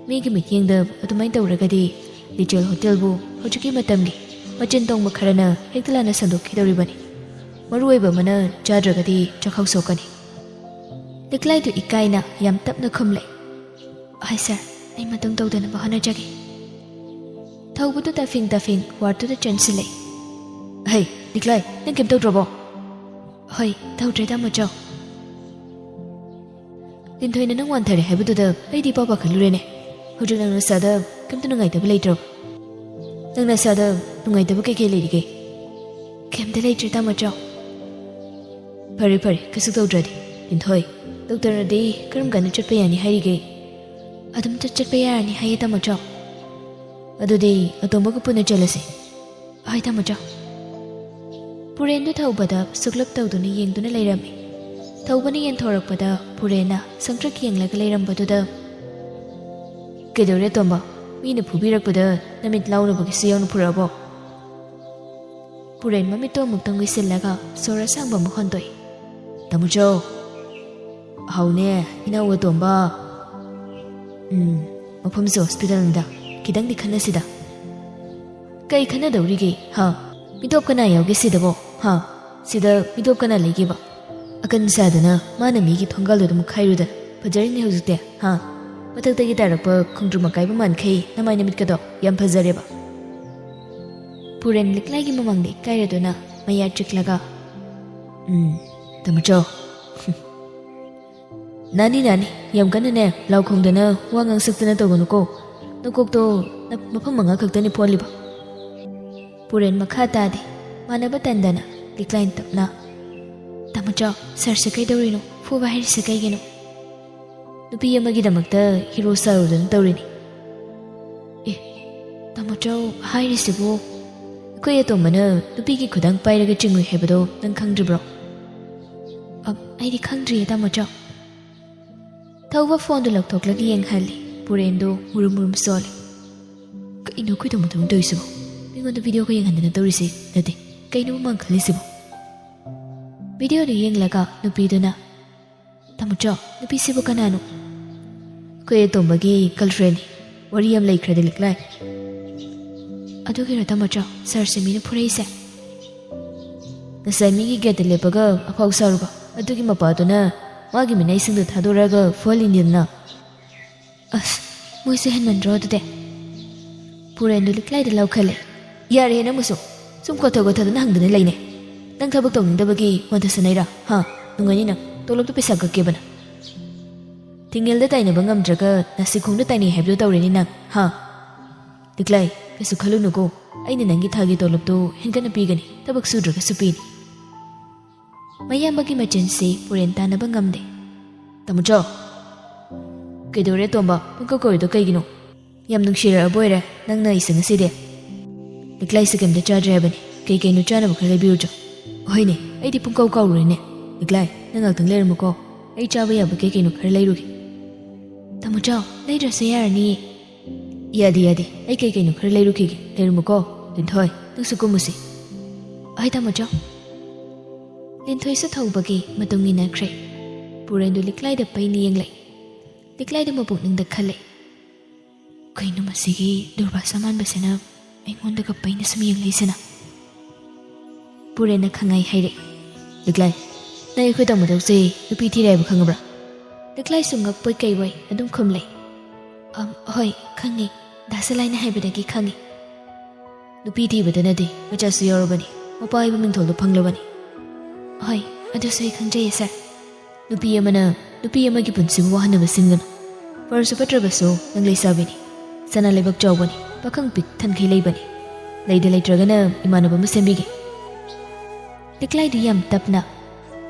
ꯃꯤꯒꯤ ꯃꯤꯠꯌꯦꯡꯗ ꯑꯗꯨꯃꯥꯏꯅ ꯇꯧꯔꯒꯗꯤ ꯂꯤꯆꯦꯜ ꯍꯣꯇꯦꯜꯕꯨ ꯍꯧꯖꯤꯛꯀꯤ ꯃꯇꯝꯒꯤ ꯃꯆꯤꯟ ꯇꯣꯡꯕ ꯈꯔꯅ ꯍꯦꯛꯇ ꯂꯥꯟꯅ ꯁꯟꯗꯣꯛꯈꯤꯗꯧꯔꯤꯕꯅꯤ꯫ ꯃꯔꯨ ꯑꯣꯏꯕ ꯑꯃꯅ ꯆꯥꯗ꯭ꯔꯒꯗꯤ ꯆꯥꯛꯈꯥꯎ ꯁꯣꯛꯀꯅꯤ꯫" ꯂꯤꯛꯂꯥꯏꯗꯨ ꯏꯀꯥꯏꯅ ꯌꯥꯝ ꯇꯞꯅ ꯈꯨꯝꯂꯦ꯫ "ꯍꯣꯏ ꯁꯥꯔ, ꯑꯩ ꯃꯇꯨꯡ ꯇꯧꯗꯅꯕ ꯍꯣꯠꯅꯖꯒꯦ꯫" ꯊꯧꯕꯗꯨ ꯇꯐꯤꯡ ꯇꯐꯤꯡ ꯋꯥꯔꯗꯇꯨꯗ ꯆꯦꯟꯁꯤꯜꯂꯦ꯫ "ꯍꯩ, ꯂꯤꯛꯂꯥꯏ, ꯅꯪ ꯀꯩꯝ ꯇꯧꯗ꯭ꯔꯕꯣ?" "ꯍꯣꯏ, ꯇꯧꯗ꯭ꯔꯦ ꯇꯥꯃꯣ ꯆꯧ꯫" "ꯂꯤꯟꯊꯣꯏꯅ ꯅꯪ ꯋꯥꯟꯊꯔꯦ ꯍꯥꯏꯕꯗꯨꯗ ꯑꯩꯗꯤ ꯏꯄꯥ ꯄꯥꯈꯠꯂꯨꯔꯦꯅꯦ꯫ ꯍꯧꯖꯤꯛ ꯅꯪ ꯅꯁꯥꯗ ꯀꯩꯝꯇ ꯅꯨꯡꯉꯥꯏꯇꯕ ꯂꯩꯇ꯭ꯔꯕ? ꯅꯪ ꯅꯁꯥꯗ ꯅꯨꯡꯉꯥꯏꯇꯕ ꯀꯩꯀꯩ ꯂꯩꯔꯤꯒꯦ?" "ꯀꯩꯝꯇ ꯂꯩꯇ꯭ꯔꯦ ꯇꯥꯃꯣ ꯆꯧ꯫" "ꯐꯔꯦ ꯐꯔꯦ, ꯀꯩꯁꯨ ꯇꯧꯗ꯭ꯔꯗꯤ꯫ ꯂꯤꯟꯊꯣꯏ, ꯗꯣꯛꯇꯔꯅꯗꯤ ꯀꯔꯝ ꯀꯥꯟꯗ ꯆꯠꯄ ꯌꯥꯅꯤ ꯍꯥꯏꯔꯤꯒꯦ?" "ꯑꯗꯨꯝ ꯆꯠ ꯆꯠꯄ ꯌꯥꯔꯅꯤ ꯍꯥꯏꯌꯦ ꯇꯥꯃꯣ ꯆꯧ꯫" "ꯑꯗꯨꯗꯤ ꯑꯇꯣꯝꯕꯒ ꯄꯨꯟꯅ ꯆꯠꯂꯁꯤ꯫" "ꯍꯣꯏ ꯇꯥꯃꯣ ꯆꯧ꯫" ꯄꯨꯔꯦꯟꯗꯨ ꯊꯧꯕꯗ ꯁꯨꯛꯂꯞ ꯇꯧꯗꯨꯅ ꯌꯦꯡꯗꯨꯅ ꯂꯩꯔꯝꯃꯤ꯫ ꯊꯧꯕꯅ ꯌꯦꯟꯊꯣꯔꯛꯄꯗ ꯄꯨꯔꯦꯟꯅ ꯁꯪꯇ꯭ꯔꯤꯛ ꯌꯦꯡꯂꯒ ꯂꯩꯔꯝꯕꯗꯨꯗ, "ꯀꯩꯗꯧꯔꯦ ꯇꯣꯝꯕ? ꯃꯤꯅ ꯐꯨꯕꯤꯔꯛꯄꯗ ꯅꯃꯤꯠ ꯂꯥꯎꯅꯕꯒꯤꯁꯨ ꯌꯥꯎꯅ ꯐꯨꯔꯛꯑꯕꯣ?" ꯄꯨꯔꯦꯟ ꯃꯃꯤꯠꯇꯣ ꯑꯃꯨꯛꯇꯪ ꯎꯏꯁꯤꯜꯂꯒ ꯁꯣꯔ ꯑꯁꯥꯡꯕ ꯑꯃ ꯍꯣꯟꯗꯣꯛꯏ꯫ "ꯇꯥꯃꯣꯆꯧ!" "ꯍꯥꯎꯅꯦ, ꯏꯅꯥꯎ ꯑꯇꯣꯝꯕ꯫ ꯎꯝ, ꯃꯐꯝꯁꯦ ꯍꯣꯁꯄꯤꯇꯥꯜꯅꯤꯗ, ꯈꯤꯇꯪꯗꯤ ꯈꯟꯅꯁꯤꯗ꯫" "ꯀꯩ ꯈꯟꯅꯗꯧꯔꯤꯒꯦ, ꯍꯥ? ꯃꯤꯇꯣꯞ ꯀꯅꯥ ꯌꯥꯎꯒꯦ ꯁꯤꯗꯕꯣ, ꯍꯥ? ꯁꯤꯗ ꯃꯤꯇꯣꯞ ꯀꯅꯥ ꯂꯩꯒꯦꯕ? ꯑꯀꯟ ꯁꯥꯗꯅ ꯃꯥꯅ ꯃꯤꯒꯤ ꯐꯪꯒꯥꯜꯗꯨꯗ ꯃꯨꯛꯈꯥꯏꯔꯨꯗꯅ꯫ ꯐꯖꯔꯤꯅꯦ ꯍꯧꯖꯤꯛꯇꯤ, ꯍꯥ? ꯃꯊꯛꯇꯒꯤ ꯇꯥꯔꯛꯄ ꯈꯣꯡꯗ꯭ꯔꯨꯝ ꯑꯀꯥꯏꯕ ꯃꯥꯟꯈꯩ ꯅꯃꯥꯏ ꯅꯃꯤꯠꯀꯗꯣ ꯌꯥꯝ ꯐꯖꯔꯦꯕ꯫" ꯄꯨꯔꯦꯟ ꯂꯤꯛꯂꯥꯏꯒꯤ ꯃꯃꯥꯡꯗ ꯏꯀꯥꯏꯔꯗꯨꯅ ꯃꯌꯥ ꯆꯤꯛꯂꯒ, "ꯎꯝ, ꯇꯥꯃꯣꯆꯧ꯫ ꯅꯥꯅꯤ, ꯅꯥꯅꯤ, ꯌꯥꯝ ꯀꯟꯅꯅꯦ ꯂꯥꯎ ꯈꯣꯡꯗꯅ ꯋꯥ ꯉꯥꯡꯁꯛꯇꯅ ꯇꯧꯒꯅꯨꯀꯣ꯫ ꯅꯀꯣꯛꯇꯣ ꯅ-, ꯃꯐꯝ ꯃꯉꯥ ꯈꯛꯇꯅꯤ ꯐꯣꯜꯂꯤꯕ꯫" ꯄꯨꯔꯦꯟ ꯃꯈꯥ ꯇꯥꯗꯦ꯫ ꯃꯥꯟꯅꯕ ꯇꯟꯗꯅ ꯂꯤꯛꯂꯥꯏꯅ ꯇꯞꯅ, "ꯇꯥꯃꯣꯆꯧ, ꯁꯥꯔꯁꯦ ꯀꯩꯗꯧꯔꯤꯅꯣ? ꯐꯨꯕ ꯍꯥꯏꯔꯤꯁꯦ ꯀꯩꯒꯤꯅꯣ? ꯅꯨꯄꯤ ꯑꯃꯒꯤꯗꯃꯛꯇ ꯍꯤꯔꯣ ꯁꯥꯔꯨꯗꯅ ꯇꯧꯔꯤꯅꯤ꯫" "ꯑꯦ, ꯇꯥꯃꯣꯆꯧ ꯍꯥꯏꯔꯤꯁꯤꯕꯨ, ꯑꯩꯈꯣꯏ ꯑꯇꯣꯝꯕꯅ ꯅꯨꯄꯤꯒꯤ ꯈꯨꯗꯥꯡ ꯄꯥꯏꯔꯒ ꯆꯤꯡꯉꯨꯏ ꯍꯥꯏꯕꯗꯣ ꯅꯪ ꯈꯪꯗ꯭ꯔꯤꯕ꯭ꯔꯣ?" "ꯑ, ꯑꯩꯗꯤ ꯈꯪꯗ꯭ꯔꯤꯌꯦ ꯇꯥꯃꯣꯆꯧ꯫" ꯊꯧꯕ ꯐꯣꯟꯗꯨ ꯂꯧꯊꯣꯛꯂꯒ ꯌꯦꯡꯍꯜꯂꯤ꯫ ꯄꯨꯔꯦꯟꯗꯨ ꯃꯨꯔꯨꯝ ꯃꯨꯔꯨꯝ ꯁꯣꯜꯂꯤ꯫ "ꯀꯩꯅꯣ ꯑꯩꯈꯣꯏ ꯇꯥꯃꯣ ꯇꯥꯃꯣ ꯇꯧꯔꯤꯁꯤꯕꯣ? ꯃꯤꯉꯣꯟꯗ ꯚꯤꯗꯤꯑꯣꯒ ꯌꯦꯡꯍꯟꯗꯅ ꯇꯧꯔꯤꯁꯤ ꯅꯠꯇꯦ꯫ ꯀꯩꯅꯣꯕ ꯃꯥꯅ ꯈꯜꯂꯤꯁꯤꯕꯣ?" ꯚꯤꯗꯤꯑꯣꯗꯨ ꯌꯦꯡꯂꯒ ꯅꯨꯄꯤꯗꯨꯅ, "ꯇꯥꯃꯣꯆꯧ, ꯅꯨꯄꯤꯁꯤꯕꯨ ꯀꯅꯥꯅꯣ?" "ꯑꯩꯈꯣꯏ ꯑꯇꯣꯝꯕꯒꯤ ꯒꯔꯜꯐ꯭ꯔꯦꯟꯅꯤ꯫ ꯋꯥꯔꯤ ꯌꯥꯝ ꯂꯩꯈ꯭ꯔꯦꯗ ꯂꯤꯛꯂꯥꯏ꯫" "ꯑꯗꯨꯒꯤꯔꯣ ꯇꯥꯃꯣꯆꯧ ꯁꯥꯔꯁꯦ ꯃꯤꯅ ꯐꯨꯔꯛꯏꯁꯦ?" "ꯉꯁꯥꯏ ꯃꯤꯒꯤ ꯒꯦꯠꯇ ꯂꯦꯞꯄꯒ ꯑꯐꯥꯎ ꯁꯥꯔꯨꯕ ꯑꯗꯨꯒꯤ ꯃꯄꯥꯗꯨꯅ ꯃꯥꯒꯤ ꯃꯤꯅꯥꯏꯁꯤꯡꯗꯣ ꯊꯥꯗꯣꯔꯛꯑꯒ ꯐꯨꯍꯜꯂꯤꯅꯤꯗꯅ꯫" "ꯑꯁ, ꯃꯣꯏꯁꯨ ꯍꯦꯟꯃꯟꯗ꯭ꯔꯣ ꯑꯗꯨꯗꯤ?" ꯄꯨꯔꯦꯟꯗꯨ ꯂꯤꯛꯂꯥꯏꯗ ꯂꯧꯈꯠꯂꯦ꯫ "ꯌꯥꯔꯦ ꯅꯪꯕꯨꯁꯨ꯫ ꯁꯨꯝ ꯀꯣꯊ ꯀꯣꯊꯗꯅ ꯍꯪꯗꯅ ꯂꯩꯅꯦ꯫ ꯅꯪ ꯊꯕꯛ ꯇꯧꯅꯤꯡꯗꯕꯒꯤ ꯋꯥꯟꯊ ꯁꯥꯟꯅꯩꯔꯥ? ꯍꯥ? ꯅꯨꯡꯉꯥꯏꯅꯤ ꯅꯪ꯫ ꯇꯣꯂꯣꯞꯇꯣ ꯄꯩꯁꯥ ꯀꯛꯀꯦꯕ ꯅꯪ꯫ ꯊꯤꯡꯉꯦꯜꯗ ꯇꯥꯏꯅꯕ ꯉꯝꯗ꯭ꯔꯒ ꯅꯥꯁꯤꯈꯣꯡꯗ ꯇꯥꯏꯅꯩ ꯍꯥꯏꯕꯗꯣ ꯇꯧꯔꯦꯅꯦ ꯅꯪ, ꯍꯥ?" "ꯂꯤꯛꯂꯥꯏ, ꯀꯩꯁꯨ ꯈꯜꯂꯨꯅꯨꯀꯣ꯫ ꯑꯩꯅ ꯅꯪꯒꯤ ꯊꯥꯒꯤ ꯇꯣꯂꯣꯞꯇꯣ ꯍꯦꯟꯒꯠꯅ ꯄꯤꯒꯅꯤ꯫ ꯊꯕꯛ ꯁꯨꯗ꯭ꯔꯒꯁꯨ ꯄꯤꯅꯤ꯫" ꯃꯌꯥꯝꯕꯒꯤ ꯃꯆꯤꯟꯁꯤ ꯄꯨꯔꯦꯟ ꯇꯥꯅꯕ ꯉꯝꯗꯦ꯫ "ꯇꯥꯃꯣꯆꯧ!" "ꯀꯩꯗꯧꯔꯦ ꯇꯣꯝꯕ? ꯄꯪꯀꯧ ꯀꯧꯔꯤꯗꯣ ꯀꯩꯒꯤꯅꯣ? ꯌꯥꯝ ꯅꯨꯡꯁꯤꯔꯛꯑꯕ ꯑꯣꯏꯔꯦ ꯅꯪꯅ ꯑꯩꯁꯦ ꯉꯁꯤꯗꯤ꯫ ꯂꯤꯛꯂꯥꯏꯁꯦ ꯀꯩꯝꯇ ꯆꯥꯗ꯭ꯔꯦ ꯍꯥꯏꯕꯅꯤ꯫ ꯀꯩ ꯀꯩꯅꯣ ꯆꯥꯅꯕ ꯈꯔ ꯂꯩꯕꯤꯌꯨꯆꯣ꯫" "ꯍꯣꯏꯅꯦ, ꯑꯩꯗꯤ ꯄꯨꯡꯀꯧ ꯀꯧꯔꯨꯔꯦꯅꯦ꯫ ꯂꯤꯛꯂꯥꯏ, ꯅꯪ ꯉꯥꯛꯇꯪ ꯂꯩꯔꯝꯃꯨꯀꯣ, ꯑꯩ ꯆꯥꯕ ꯌꯥꯕ ꯀꯩ ꯀꯩꯅꯣ ꯈꯔ ꯂꯩꯔꯨꯒꯦ꯫ ꯇꯥꯃꯣ ꯆꯥꯎ, ꯂꯩꯗ꯭ꯔꯁꯨ ꯌꯥꯔꯅꯤꯌꯦ꯫ ꯌꯥꯗꯦ, ꯌꯥꯗꯦ, ꯑꯩ ꯀꯩ ꯀꯩꯅꯣ ꯈꯔ ꯂꯩꯔꯨꯈꯤꯒꯦ, ꯂꯩꯔꯝꯃꯨꯀꯣ꯫ ꯂꯤꯟꯊꯣꯏ, ꯅꯪꯁꯨ ꯀꯨꯝꯃꯨꯁꯤ꯫ ꯍꯣꯏ ꯇꯥꯃꯣ ꯆꯥꯎ꯫ ꯂꯤꯟꯊꯣꯏꯁꯨ ꯊꯧꯕꯒꯤ ꯃꯇꯨꯡ ꯏꯟꯅꯈ꯭ꯔꯦ꯫ ꯄꯨꯔꯦꯟꯗꯨ ꯂꯤꯛꯂꯥꯏꯗ ꯄꯩꯅ ꯌꯦꯡꯂꯛꯏ꯫ ꯂꯤꯛꯂꯥꯏꯗꯨ ꯃꯄꯨꯛꯅꯤꯡꯗ ꯈꯜꯂꯦ, "ꯀꯩꯅꯣ ꯃꯁꯤꯒꯤ ꯗꯨꯔꯕꯥꯁꯥ ꯃꯥꯟꯕꯁꯤꯅ ꯑꯩꯉꯣꯟꯗꯒ ꯄꯩꯅ ꯁꯨꯝ ꯌꯦꯡꯂꯛꯏꯁꯤꯅ?" ꯄꯨꯔꯦꯟꯅ ꯈꯪꯉꯥꯏ ꯍꯥꯏꯔꯛꯏ, "ꯂꯤꯛꯂꯥꯏ, ꯅꯪ ꯑꯩꯈꯣꯏ ꯇꯥꯃꯣ ꯆꯥꯎꯁꯦ ꯅꯨꯄꯤ ꯊꯤꯔꯦ ꯍꯥꯏꯕ ꯈꯪꯉꯕ꯭ꯔꯥ?" ꯂꯤꯛꯂꯥꯏꯁꯨ ꯉꯛꯄꯣꯏ ꯀꯩꯕꯣꯏ ꯑꯗꯨꯝ ꯈꯨꯝꯂꯛꯏ, "ꯑꯝ, ꯍꯣꯏ, ꯈꯪꯉꯤ꯫ ꯗꯥ ꯁꯂꯥꯏꯅ ꯍꯥꯏꯕꯗꯒꯤ ꯈꯪꯉꯤ꯫" ꯅꯨꯄꯤ ꯊꯤꯕꯗ ꯅꯠꯇꯦ, ꯃꯆꯥꯁꯨ ꯌꯥꯎꯔꯕꯅꯤ, ꯃꯄꯥ ꯍꯥꯏꯕ ꯃꯤꯡꯊꯣꯜꯗꯣ ꯐꯪꯂꯕꯅꯤ꯫ ꯍꯣꯏ, ꯑꯗꯨꯁꯨ ꯑꯩ ꯈꯪꯖꯩꯌꯦ ꯁꯥꯔ꯫ ꯅꯨꯄꯤ ꯑꯃꯅ ꯅꯨꯄꯤ ꯑꯃꯒꯤ ꯄꯨꯟꯁꯤꯕꯨ ꯋꯥꯍꯟꯅꯕ ꯁꯤꯟꯒꯅꯨ꯫ ꯐꯔꯁꯨ ꯐꯠꯇ꯭ꯔꯕꯁꯨ ꯅꯪ ꯂꯩꯁꯥꯕꯤꯅꯤ, ꯁꯅꯥ ꯂꯩꯕꯥꯛ ꯆꯥꯎꯕꯅꯤ, ꯄꯥꯈꯪ ꯄꯤꯛ ꯊꯟꯈꯩ ꯂꯩꯕꯅꯤ꯫ ꯂꯩꯗ ꯂꯩꯇ꯭ꯔꯒꯅ ꯏꯃꯥꯟꯅꯕ ꯑꯃ ꯁꯦꯝꯕꯤꯒꯦ꯫ ꯂꯤꯛꯂꯥꯏꯗꯨ ꯌꯥꯝ ꯇꯞꯅ,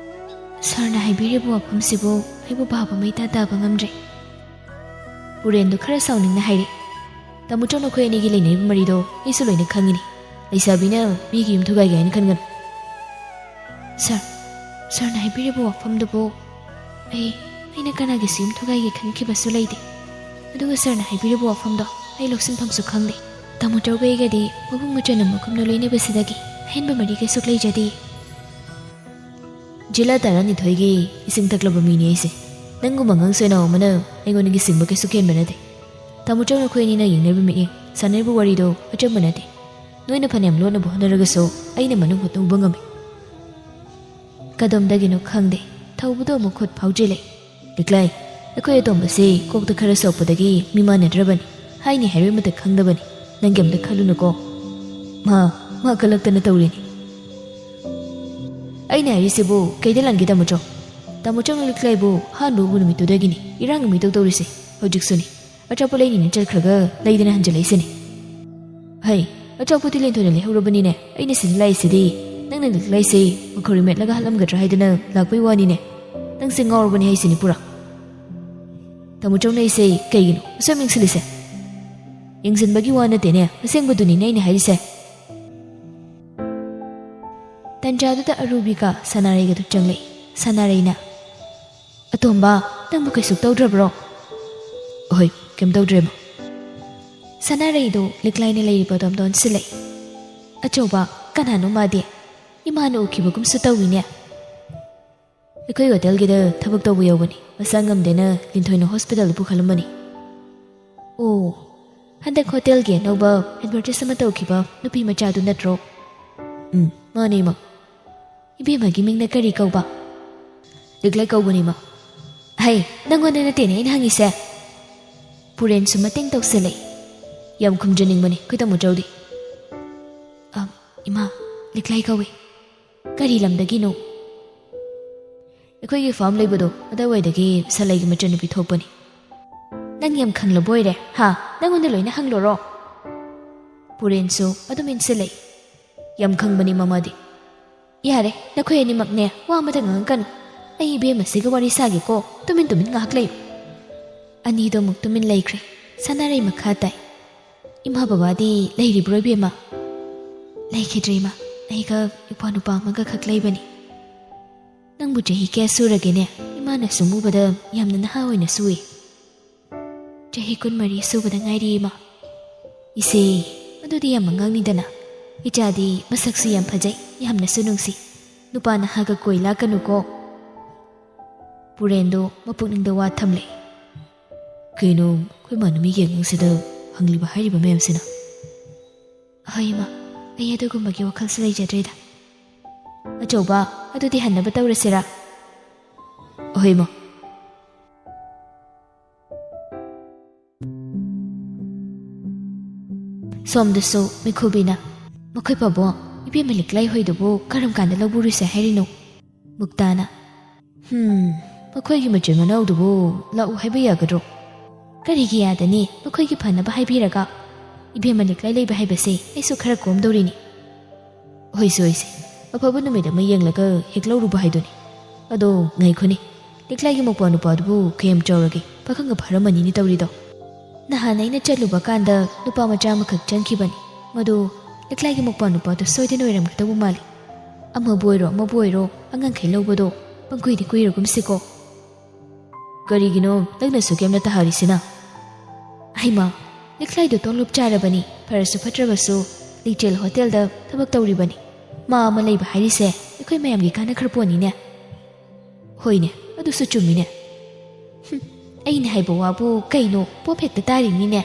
"ꯁꯥꯔꯅ ꯍꯥꯏꯕꯤꯔꯤꯕ ꯋꯥꯐꯝꯁꯤꯕꯨ ꯑꯩꯕꯨ ꯚꯥꯕ ꯑꯃ ꯏꯇꯥ ꯇꯥꯕ ꯉꯝꯗ꯭ꯔꯦ꯫" ꯄꯨꯔꯦꯟꯗꯨ ꯈꯔ ꯁꯥꯎꯅꯤꯡꯅ ꯍꯥꯏꯔꯦ, "ꯇꯥꯃꯣ ꯆꯧ, ꯅꯈꯣꯏ ꯑꯅꯤꯒꯤ ꯂꯩꯅꯔꯤꯕ ꯃꯔꯤꯗꯣ ꯑꯩꯁꯨ ꯂꯣꯏꯅ ꯈꯪꯉꯤꯅꯤ꯫ ꯂꯩꯁꯥꯕꯤꯅ ꯃꯤꯒꯤ ꯌꯨꯝ ꯊꯨꯒꯥꯏꯒꯦ ꯍꯥꯏꯅ ꯈꯟꯒꯅꯨ꯫" "ꯁꯥꯔ, ꯁꯥꯔꯅ ꯍꯥꯏꯕꯤꯔꯤꯕ ꯋꯥꯐꯝꯗꯨꯕꯨ ꯑꯩ, ꯑꯩꯅ ꯀꯅꯥꯒꯤꯁꯨ ꯌꯨꯝ ꯊꯨꯒꯥꯏꯒꯦ ꯈꯟꯈꯤꯕꯁꯨ ꯂꯩꯇꯦ꯫ ꯑꯗꯨꯒ ꯁꯥꯔꯅ ꯍꯥꯏꯕꯤꯔꯤꯕ ꯋꯥꯐꯝꯗꯣ ꯑꯩ ꯂꯧꯁꯤꯟꯐꯝꯁꯨ ꯈꯪꯗꯦ꯫ ꯇꯥꯃꯣ ꯆꯧꯒ ꯑꯩꯒꯗꯤ ꯃꯕꯨꯡ ꯃꯆꯟ ꯑꯃꯒꯨꯝꯅ ꯂꯣꯏꯅꯕꯁꯤꯗꯒꯤ ꯑꯍꯦꯟꯕ ꯃꯔꯤ ꯀꯩꯁꯨ ꯂꯩꯖꯗꯦ꯫" ꯖꯤꯂꯥ ꯇꯔꯥꯅꯤꯊꯣꯏꯒꯤ ꯏꯁꯤꯡ ꯊꯛꯂꯕ ꯃꯤꯅꯤ ꯑꯩꯁꯦ꯫ ꯅꯪꯒꯨꯝꯕ ꯑꯉꯥꯡ ꯁꯣꯏꯅꯥꯎ ꯑꯃꯅ ꯑꯩꯉꯣꯟꯗꯒꯤ ꯁꯤꯡꯕ ꯀꯩꯁꯨ ꯍꯦꯟꯕ ꯅꯠꯇꯦ꯫ ꯇꯥꯃꯣ ꯆꯧ, ꯅꯈꯣꯏ ꯑꯅꯤꯅ ꯌꯦꯡꯅꯔꯤꯕ ꯃꯤꯠꯌꯦꯡ, ꯁꯥꯟꯅꯔꯤꯕ ꯋꯥꯔꯤꯗꯣ ꯑꯆꯝꯕ ꯅꯠꯇꯦ꯫ ꯅꯣꯏꯅ ꯐꯅꯌꯥꯝ ꯂꯣꯠꯅꯕ ꯍꯣꯠꯅꯔꯒꯁꯨ ꯑꯩꯅ ꯃꯅꯨꯡ ꯍꯨꯠꯅ ꯎꯕ ꯉꯝꯃꯤ꯫ ꯀꯗꯣꯝꯗꯒꯤꯅꯣ ꯈꯪꯗꯦ, ꯊꯧꯕꯗꯣ ꯑꯃꯨꯛ ꯈꯨꯠ ꯐꯥꯎꯖꯤꯜꯂꯦ꯫ "ꯂꯤꯛꯂꯥꯏ, ꯑꯩꯈꯣꯏ ꯑꯇꯣꯝꯕꯁꯤ ꯀꯣꯛꯇ ꯈꯔ ꯁꯣꯛꯄꯗꯒꯤ ꯃꯤ ꯃꯥꯟꯅꯗ꯭ꯔꯕꯅꯤ꯫ ꯍꯥꯏꯅꯤ ꯍꯥꯏꯔꯣꯏ ꯑꯃꯠꯇ ꯈꯪꯗꯕꯅꯤ꯫ ꯅꯪ ꯀꯩꯝꯇ ꯈꯜꯂꯨꯅꯨꯀꯣ꯫ ꯃꯥ, ꯃꯥ ꯀꯜꯂꯛꯇꯅ ꯇꯧꯔꯤꯅꯤ꯫" "ꯑꯩꯅ ꯍꯥꯏꯔꯤꯁꯤꯕꯨ ꯀꯩꯗ ꯂꯥꯟꯒꯦ ꯇꯥꯃꯣ ꯆꯧ? ꯇꯥꯃꯣ ꯆꯧꯅ ꯂꯤꯛꯂꯥꯏꯕꯨ ꯑꯍꯥꯟꯕ ꯎꯕ ꯅꯨꯃꯤꯠꯇꯨꯗꯒꯤꯅꯤ ꯏꯔꯥꯡ ꯑꯃꯤ ꯇꯧ ꯇꯧꯔꯤꯁꯦ꯫ ꯍꯧꯖꯤꯛꯁꯨꯅꯤ꯫ ꯑꯆꯥꯄꯣꯠ ꯂꯩꯅꯤꯅ ꯆꯠꯈ꯭ꯔꯒ ꯂꯩꯗꯅ ꯍꯟꯖꯤꯜꯂꯛꯏꯁꯤꯅꯤ꯫ ꯍꯩ, ꯑꯆꯥꯄꯣꯠꯇꯤ ꯂꯦꯟꯊꯣꯏꯅ ꯂꯩꯍꯧꯔꯕꯅꯤꯅꯦ꯫ ꯑꯩꯅ ꯁꯤꯗ ꯂꯥꯛꯏꯁꯤꯗꯤ ꯅꯪꯅ ꯂꯤꯛꯂꯥꯏꯁꯦ ꯃꯈꯧꯔꯤ ꯃꯦꯠꯂꯒ ꯍꯥꯠꯂꯝꯒꯗ꯭ꯔꯥ ꯍꯥꯏꯗꯅ ꯂꯥꯛꯄꯩ ꯋꯥꯅꯤꯅꯦ꯫ ꯅꯪꯁꯦ ꯉꯥꯎꯔꯕꯅꯤ ꯍꯥꯏꯁꯤꯅꯤ ꯄꯨꯔꯥ꯫ ꯇꯥꯃꯣ ꯆꯧꯅ ꯑꯩꯁꯦ ꯀꯩꯒꯤꯅꯣ ꯑꯁꯨꯛ ꯌꯥꯝ ꯌꯦꯡꯁꯤꯜꯂꯤꯁꯦ?" "ꯌꯦꯡꯁꯤꯟꯕꯒꯤ ꯋꯥ ꯅꯠꯇꯦꯅꯦ, ꯑꯁꯦꯡꯕꯗꯨꯅꯤꯅꯦ ꯑꯩꯅ ꯍꯥꯏꯔꯤꯁꯦ꯫" ꯇꯟꯖꯥꯗꯨꯗ ꯑꯔꯨꯕꯤꯒ ꯁꯅꯥꯔꯩꯒꯗꯨ ꯆꯪꯂꯛꯏ꯫ ꯁꯅꯥꯔꯩꯅ, "ꯑꯇꯣꯝꯕ, ꯅꯪꯕꯨ ꯀꯩꯁꯨ ꯇꯧꯗ꯭ꯔꯕ꯭ꯔꯣ?" "ꯑꯍꯣꯏ, ꯀꯩꯝ ꯇꯧꯗ꯭ꯔꯦ, ꯃꯥ꯫" ꯁꯅꯥꯔꯩꯗꯨ ꯂꯤꯛꯂꯥꯏꯅ ꯂꯩꯔꯤꯕ ꯑꯗꯣꯝꯗ ꯑꯣꯟꯁꯤꯜꯂꯛꯏ꯫ "ꯑꯆꯧꯕ, ꯀꯅꯥꯅꯣ ꯃꯥꯗꯤ? ꯏꯃꯥꯅ ꯎꯈꯤꯕꯒꯨꯝꯁꯨ ꯇꯧꯏꯅꯦ꯫" "ꯑꯩꯈꯣꯏ ꯍꯣꯇꯦꯜꯒꯤꯗ ꯊꯕꯛ ꯇꯧꯕ ꯌꯥꯎꯕꯅꯤ꯫ ꯃꯁꯥ ꯉꯝꯗꯦꯅ ꯂꯤꯟꯊꯣꯏꯅ ꯍꯣꯁꯄꯤꯇꯥꯜꯗ ꯄꯨꯈꯠꯂꯝꯕꯅꯤ꯫" "ꯑꯣ, ꯍꯟꯗꯛ ꯍꯣꯇꯦꯜꯒꯤ ꯑꯅꯧꯕ ꯑꯦꯗꯚꯔꯇꯥꯏꯁ ꯑꯃ ꯇꯧꯈꯤꯕ ꯅꯨꯄꯤ ꯃꯆꯥꯗꯨ ꯅꯠꯇ꯭ꯔꯣ?" "ꯎꯝ, ꯃꯥꯅꯦ, ꯏꯃꯥ꯫" "ꯏꯕꯦꯝꯃꯒꯤ ꯃꯤꯡꯅ ꯀꯔꯤ ꯀꯧꯕ?" "ꯂꯤꯛꯂꯥꯏ ꯀꯧꯕꯅꯤ, ꯏꯃꯥ꯫" "ꯍꯩ, ꯅꯪꯉꯣꯟꯗ ꯅꯠꯇꯦꯅꯦ ꯑꯩꯅ ꯍꯪꯉꯤꯁꯦ꯫" ꯄꯨꯔꯦꯟꯁꯨ ꯃꯇꯦꯡ ꯇꯧꯁꯤꯜꯂꯛꯏ꯫ "ꯌꯥꯝ ꯈꯨꯝꯖꯅꯤꯡꯕꯅꯤ ꯑꯩꯈꯣꯏ ꯇꯥꯃꯣ ꯆꯧꯗꯤ꯫" "ꯑ, ꯏꯃꯥ, ꯂꯤꯛꯂꯥꯏ ꯀꯧꯏ꯫" "ꯀꯔꯤ ꯂꯝꯗꯒꯤꯅꯣ?" "ꯑꯩꯈꯣꯏꯒꯤ ꯐꯥꯔꯝ ꯂꯩꯕꯗꯣ, ꯑꯗꯨꯋꯥꯏꯗꯒꯤ ꯁꯂꯩꯒꯤ ꯃꯆꯟꯅꯨꯄꯤ ꯊꯣꯛꯄꯅꯤ꯫" "ꯅꯪ ꯌꯥꯝ ꯈꯪꯂꯕ ꯑꯣꯏꯔꯦ, ꯍꯥ? ꯅꯪꯉꯣꯟꯗ ꯂꯣꯏꯅ ꯍꯪꯂꯣꯔꯣ?" ꯄꯨꯔꯦꯟꯁꯨ ꯑꯗꯨꯝ ꯏꯟꯁꯤꯜꯂꯛꯏ꯫ "ꯌꯥꯝ ꯈꯪꯕꯅꯤ ꯃꯃꯥꯗꯤ꯫" "ꯌꯥꯔꯦ, ꯅꯈꯣꯏ ꯑꯅꯤꯃꯛꯅꯦ, ꯋꯥ ꯑꯃꯇ ꯉꯥꯡꯉꯛꯀꯅꯨ꯫ ꯑꯩ ꯏꯕꯦꯝꯃꯁꯤꯒ ꯋꯥꯔꯤ ꯁꯥꯒꯦꯀꯣ, ꯇꯨꯃꯤꯟ ꯇꯨꯃꯤꯟ ꯉꯥꯏꯍꯥꯛ ꯂꯩꯌꯨ꯫" ꯑꯅꯤꯗꯣ ꯑꯃꯨꯛ ꯇꯨꯃꯤꯟ ꯂꯩꯈ꯭ꯔꯦ꯫ ꯁꯅꯥꯔꯩ ꯃꯈꯥ ꯇꯥꯏ꯫ "ꯏꯃꯥ ꯕꯕꯥꯗꯤ ꯂꯩꯔꯤꯕ꯭ꯔꯣ, ꯏꯕꯦꯝꯃ?" "ꯂꯩꯈꯤꯗ꯭ꯔꯦ, ꯏꯃꯥ꯫ ꯑꯩꯒ ꯏꯄ꯭ꯋꯥ ꯅꯨꯄꯥ ꯑꯃꯒ ꯈꯛ ꯂꯩꯕꯅꯤ꯫" "ꯅꯪꯕꯨ ꯆꯍꯤ ꯀꯌꯥ ꯁꯨꯔꯒꯦꯅꯦ? ꯏꯃꯥꯅ ꯁꯨꯝ ꯎꯕꯗ ꯌꯥꯝꯅ ꯅꯍꯥ ꯑꯣꯏꯅꯁꯨ ꯎꯏ꯫" "ꯆꯍꯤ ꯀꯨꯟꯃꯔꯤ ꯁꯨꯕꯗ ꯉꯥꯏꯔꯤ, ꯏꯃꯥ꯫" "ꯏꯆꯦ, ꯑꯗꯨꯗꯤ ꯌꯥꯝ ꯑꯉꯥꯡꯅꯤꯗꯅ꯫ ꯏꯆꯥꯗꯤ ꯃꯁꯛꯁꯨ ꯌꯥꯝ ꯐꯖꯩ, ꯌꯥꯝꯅꯁꯨ ꯅꯨꯡꯁꯤ꯫ ꯅꯨꯄꯥ ꯅꯍꯥꯒ ꯀꯣꯏ ꯂꯥꯛꯀꯅꯨꯀꯣ꯫" ꯄꯨꯔꯦꯟꯗꯣ ꯃꯄꯨꯛꯅꯤꯡꯗ ꯋꯥ ꯊꯝꯂꯦ꯫ "ꯀꯩꯅꯣ, ꯑꯩꯈꯣꯏ ꯃꯥꯅ ꯃꯤꯒꯤ ꯑꯉꯥꯡꯁꯤꯗ ꯍꯪꯂꯤꯕ ꯍꯥꯏꯔꯤꯕ ꯃꯌꯥꯝꯁꯤꯅ?" "ꯍꯣꯏ, ꯏꯃꯥ, ꯑꯩ ꯑꯗꯨꯒꯨꯝꯕꯒꯤ ꯋꯥꯈꯜꯁꯨ ꯂꯩꯖꯗ꯭ꯔꯦꯗ꯫" "ꯑꯆꯧꯕ, ꯑꯗꯨꯗꯤ ꯍꯟꯅꯕ ꯇꯧꯔꯁꯤꯔꯥ?" "ꯍꯣꯏ, ꯏꯃꯥ꯫" ꯁꯣꯝꯗꯁꯨ ꯃꯤꯈꯨꯕꯤꯅ, "ꯃꯈꯣꯏ ꯄꯥꯕꯨꯡ, ꯏꯕꯦꯝꯃ ꯂꯤꯛꯂꯥꯏ ꯍꯣꯏꯗꯨꯕꯨ ꯀꯔꯝ ꯀꯥꯟꯗ ꯂꯧꯕꯨꯔꯨꯁꯦ ꯍꯥꯏꯔꯤꯅꯣ?" ꯃꯨꯛꯇꯥꯅ, "ꯍꯝ, ꯃꯈꯣꯏꯒꯤ ꯃꯆꯤꯟ ꯃꯅꯥꯎꯗꯨꯕꯨ ꯂꯥꯛꯎ ꯍꯥꯏꯕ ꯌꯥꯒꯗ꯭ꯔꯣ?" "ꯀꯔꯤꯒꯤ ꯌꯥꯗꯅꯤ? ꯃꯈꯣꯏꯒꯤ ꯐꯅꯕ ꯍꯥꯏꯕꯤꯔꯒ꯫ ꯏꯕꯦꯝꯃ ꯂꯤꯛꯂꯥꯏ ꯂꯩꯕ ꯍꯥꯏꯕꯁꯦ ꯑꯩꯁꯨ ꯈꯔ ꯀꯣꯝꯗꯧꯔꯤꯅꯤ꯫" "ꯍꯣꯏꯁꯦ, ꯍꯣꯏꯁꯦ, ꯑꯐꯕ ꯅꯨꯃꯤꯠ ꯑꯃ ꯌꯦꯡꯂꯒ ꯍꯦꯛ ꯂꯧꯔꯨꯕ ꯍꯥꯏꯗꯨꯅꯤ꯫ ꯑꯗꯣ ꯉꯥꯏꯈꯣꯅꯦ, ꯂꯤꯛꯂꯥꯏꯒꯤ ꯃꯧꯄ꯭ꯋꯥ ꯅꯨꯄꯥꯗꯨꯕꯨ ꯀꯌꯥꯝ ꯆꯥꯎꯔꯒꯦ? ꯄꯥꯈꯪꯒ ꯐꯥꯔꯝꯃꯅꯤꯅꯦ ꯇꯧꯔꯤꯗꯣ꯫ ꯅꯍꯥꯟ ꯑꯩꯅ ꯆꯠꯂꯨꯕ ꯀꯥꯟꯗ ꯅꯨꯄꯥ ꯃꯆꯥ ꯑꯃꯈꯛ ꯆꯪꯈꯤꯕꯅꯤ꯫ ꯃꯗꯨ ꯂꯤꯛꯂꯥꯏꯒꯤ ꯃꯧꯄ꯭ꯋꯥ ꯅꯨꯄꯥꯗꯨ ꯁꯣꯏꯗꯅ ꯑꯣꯏꯔꯝꯒꯗꯧꯕ ꯃꯥꯜꯂꯤ꯫ ꯑꯃꯕꯨ ꯑꯣꯏꯔꯣ, ꯑꯃꯕꯨ ꯑꯣꯏꯔꯣ, ꯑꯉꯥꯡꯈꯩ ꯂꯧꯕꯗꯣ ꯄꯪꯀꯨꯏꯗꯤ ꯀꯨꯏꯔꯒꯨꯝꯁꯤꯀꯣ꯫ ꯀꯔꯤꯒꯤꯅꯣ ꯅꯪꯅꯁꯨ ꯀꯩꯝꯅ ꯇꯥꯍꯔꯤꯁꯤꯅ? ꯍꯩꯃꯥ, ꯂꯤꯛꯂꯥꯏꯗꯣ ꯇꯣꯂꯣꯞ ꯆꯥꯔꯕꯅꯤ, ꯐꯔꯁꯨ ꯐꯠꯇ꯭ꯔꯕꯁꯨ ꯂꯤꯆꯦꯜ ꯍꯣꯇꯦꯜꯗ ꯊꯕꯛ ꯇꯧꯔꯤꯕꯅꯤ꯫ ꯃꯥ ꯑꯃ ꯂꯩꯕ ꯍꯥꯏꯔꯤꯁꯦ ꯑꯩꯈꯣꯏ ꯃꯌꯥꯝꯒꯤ ꯀꯥꯟꯅꯈ꯭ꯔ ꯄꯣꯠꯅꯤꯅꯦ꯫ ꯍꯣꯏꯅꯦ, ꯑꯗꯨꯁꯨ ꯆꯨꯝꯃꯤꯅꯦ꯫ ꯍꯨꯝ, ꯑꯩꯅ ꯍꯥꯏꯕ ꯋꯥꯕꯨ ꯀꯩꯅꯣ, ꯄꯣꯞ ꯍꯦꯛꯇ ꯇꯥꯔꯤꯅꯤꯅꯦ꯫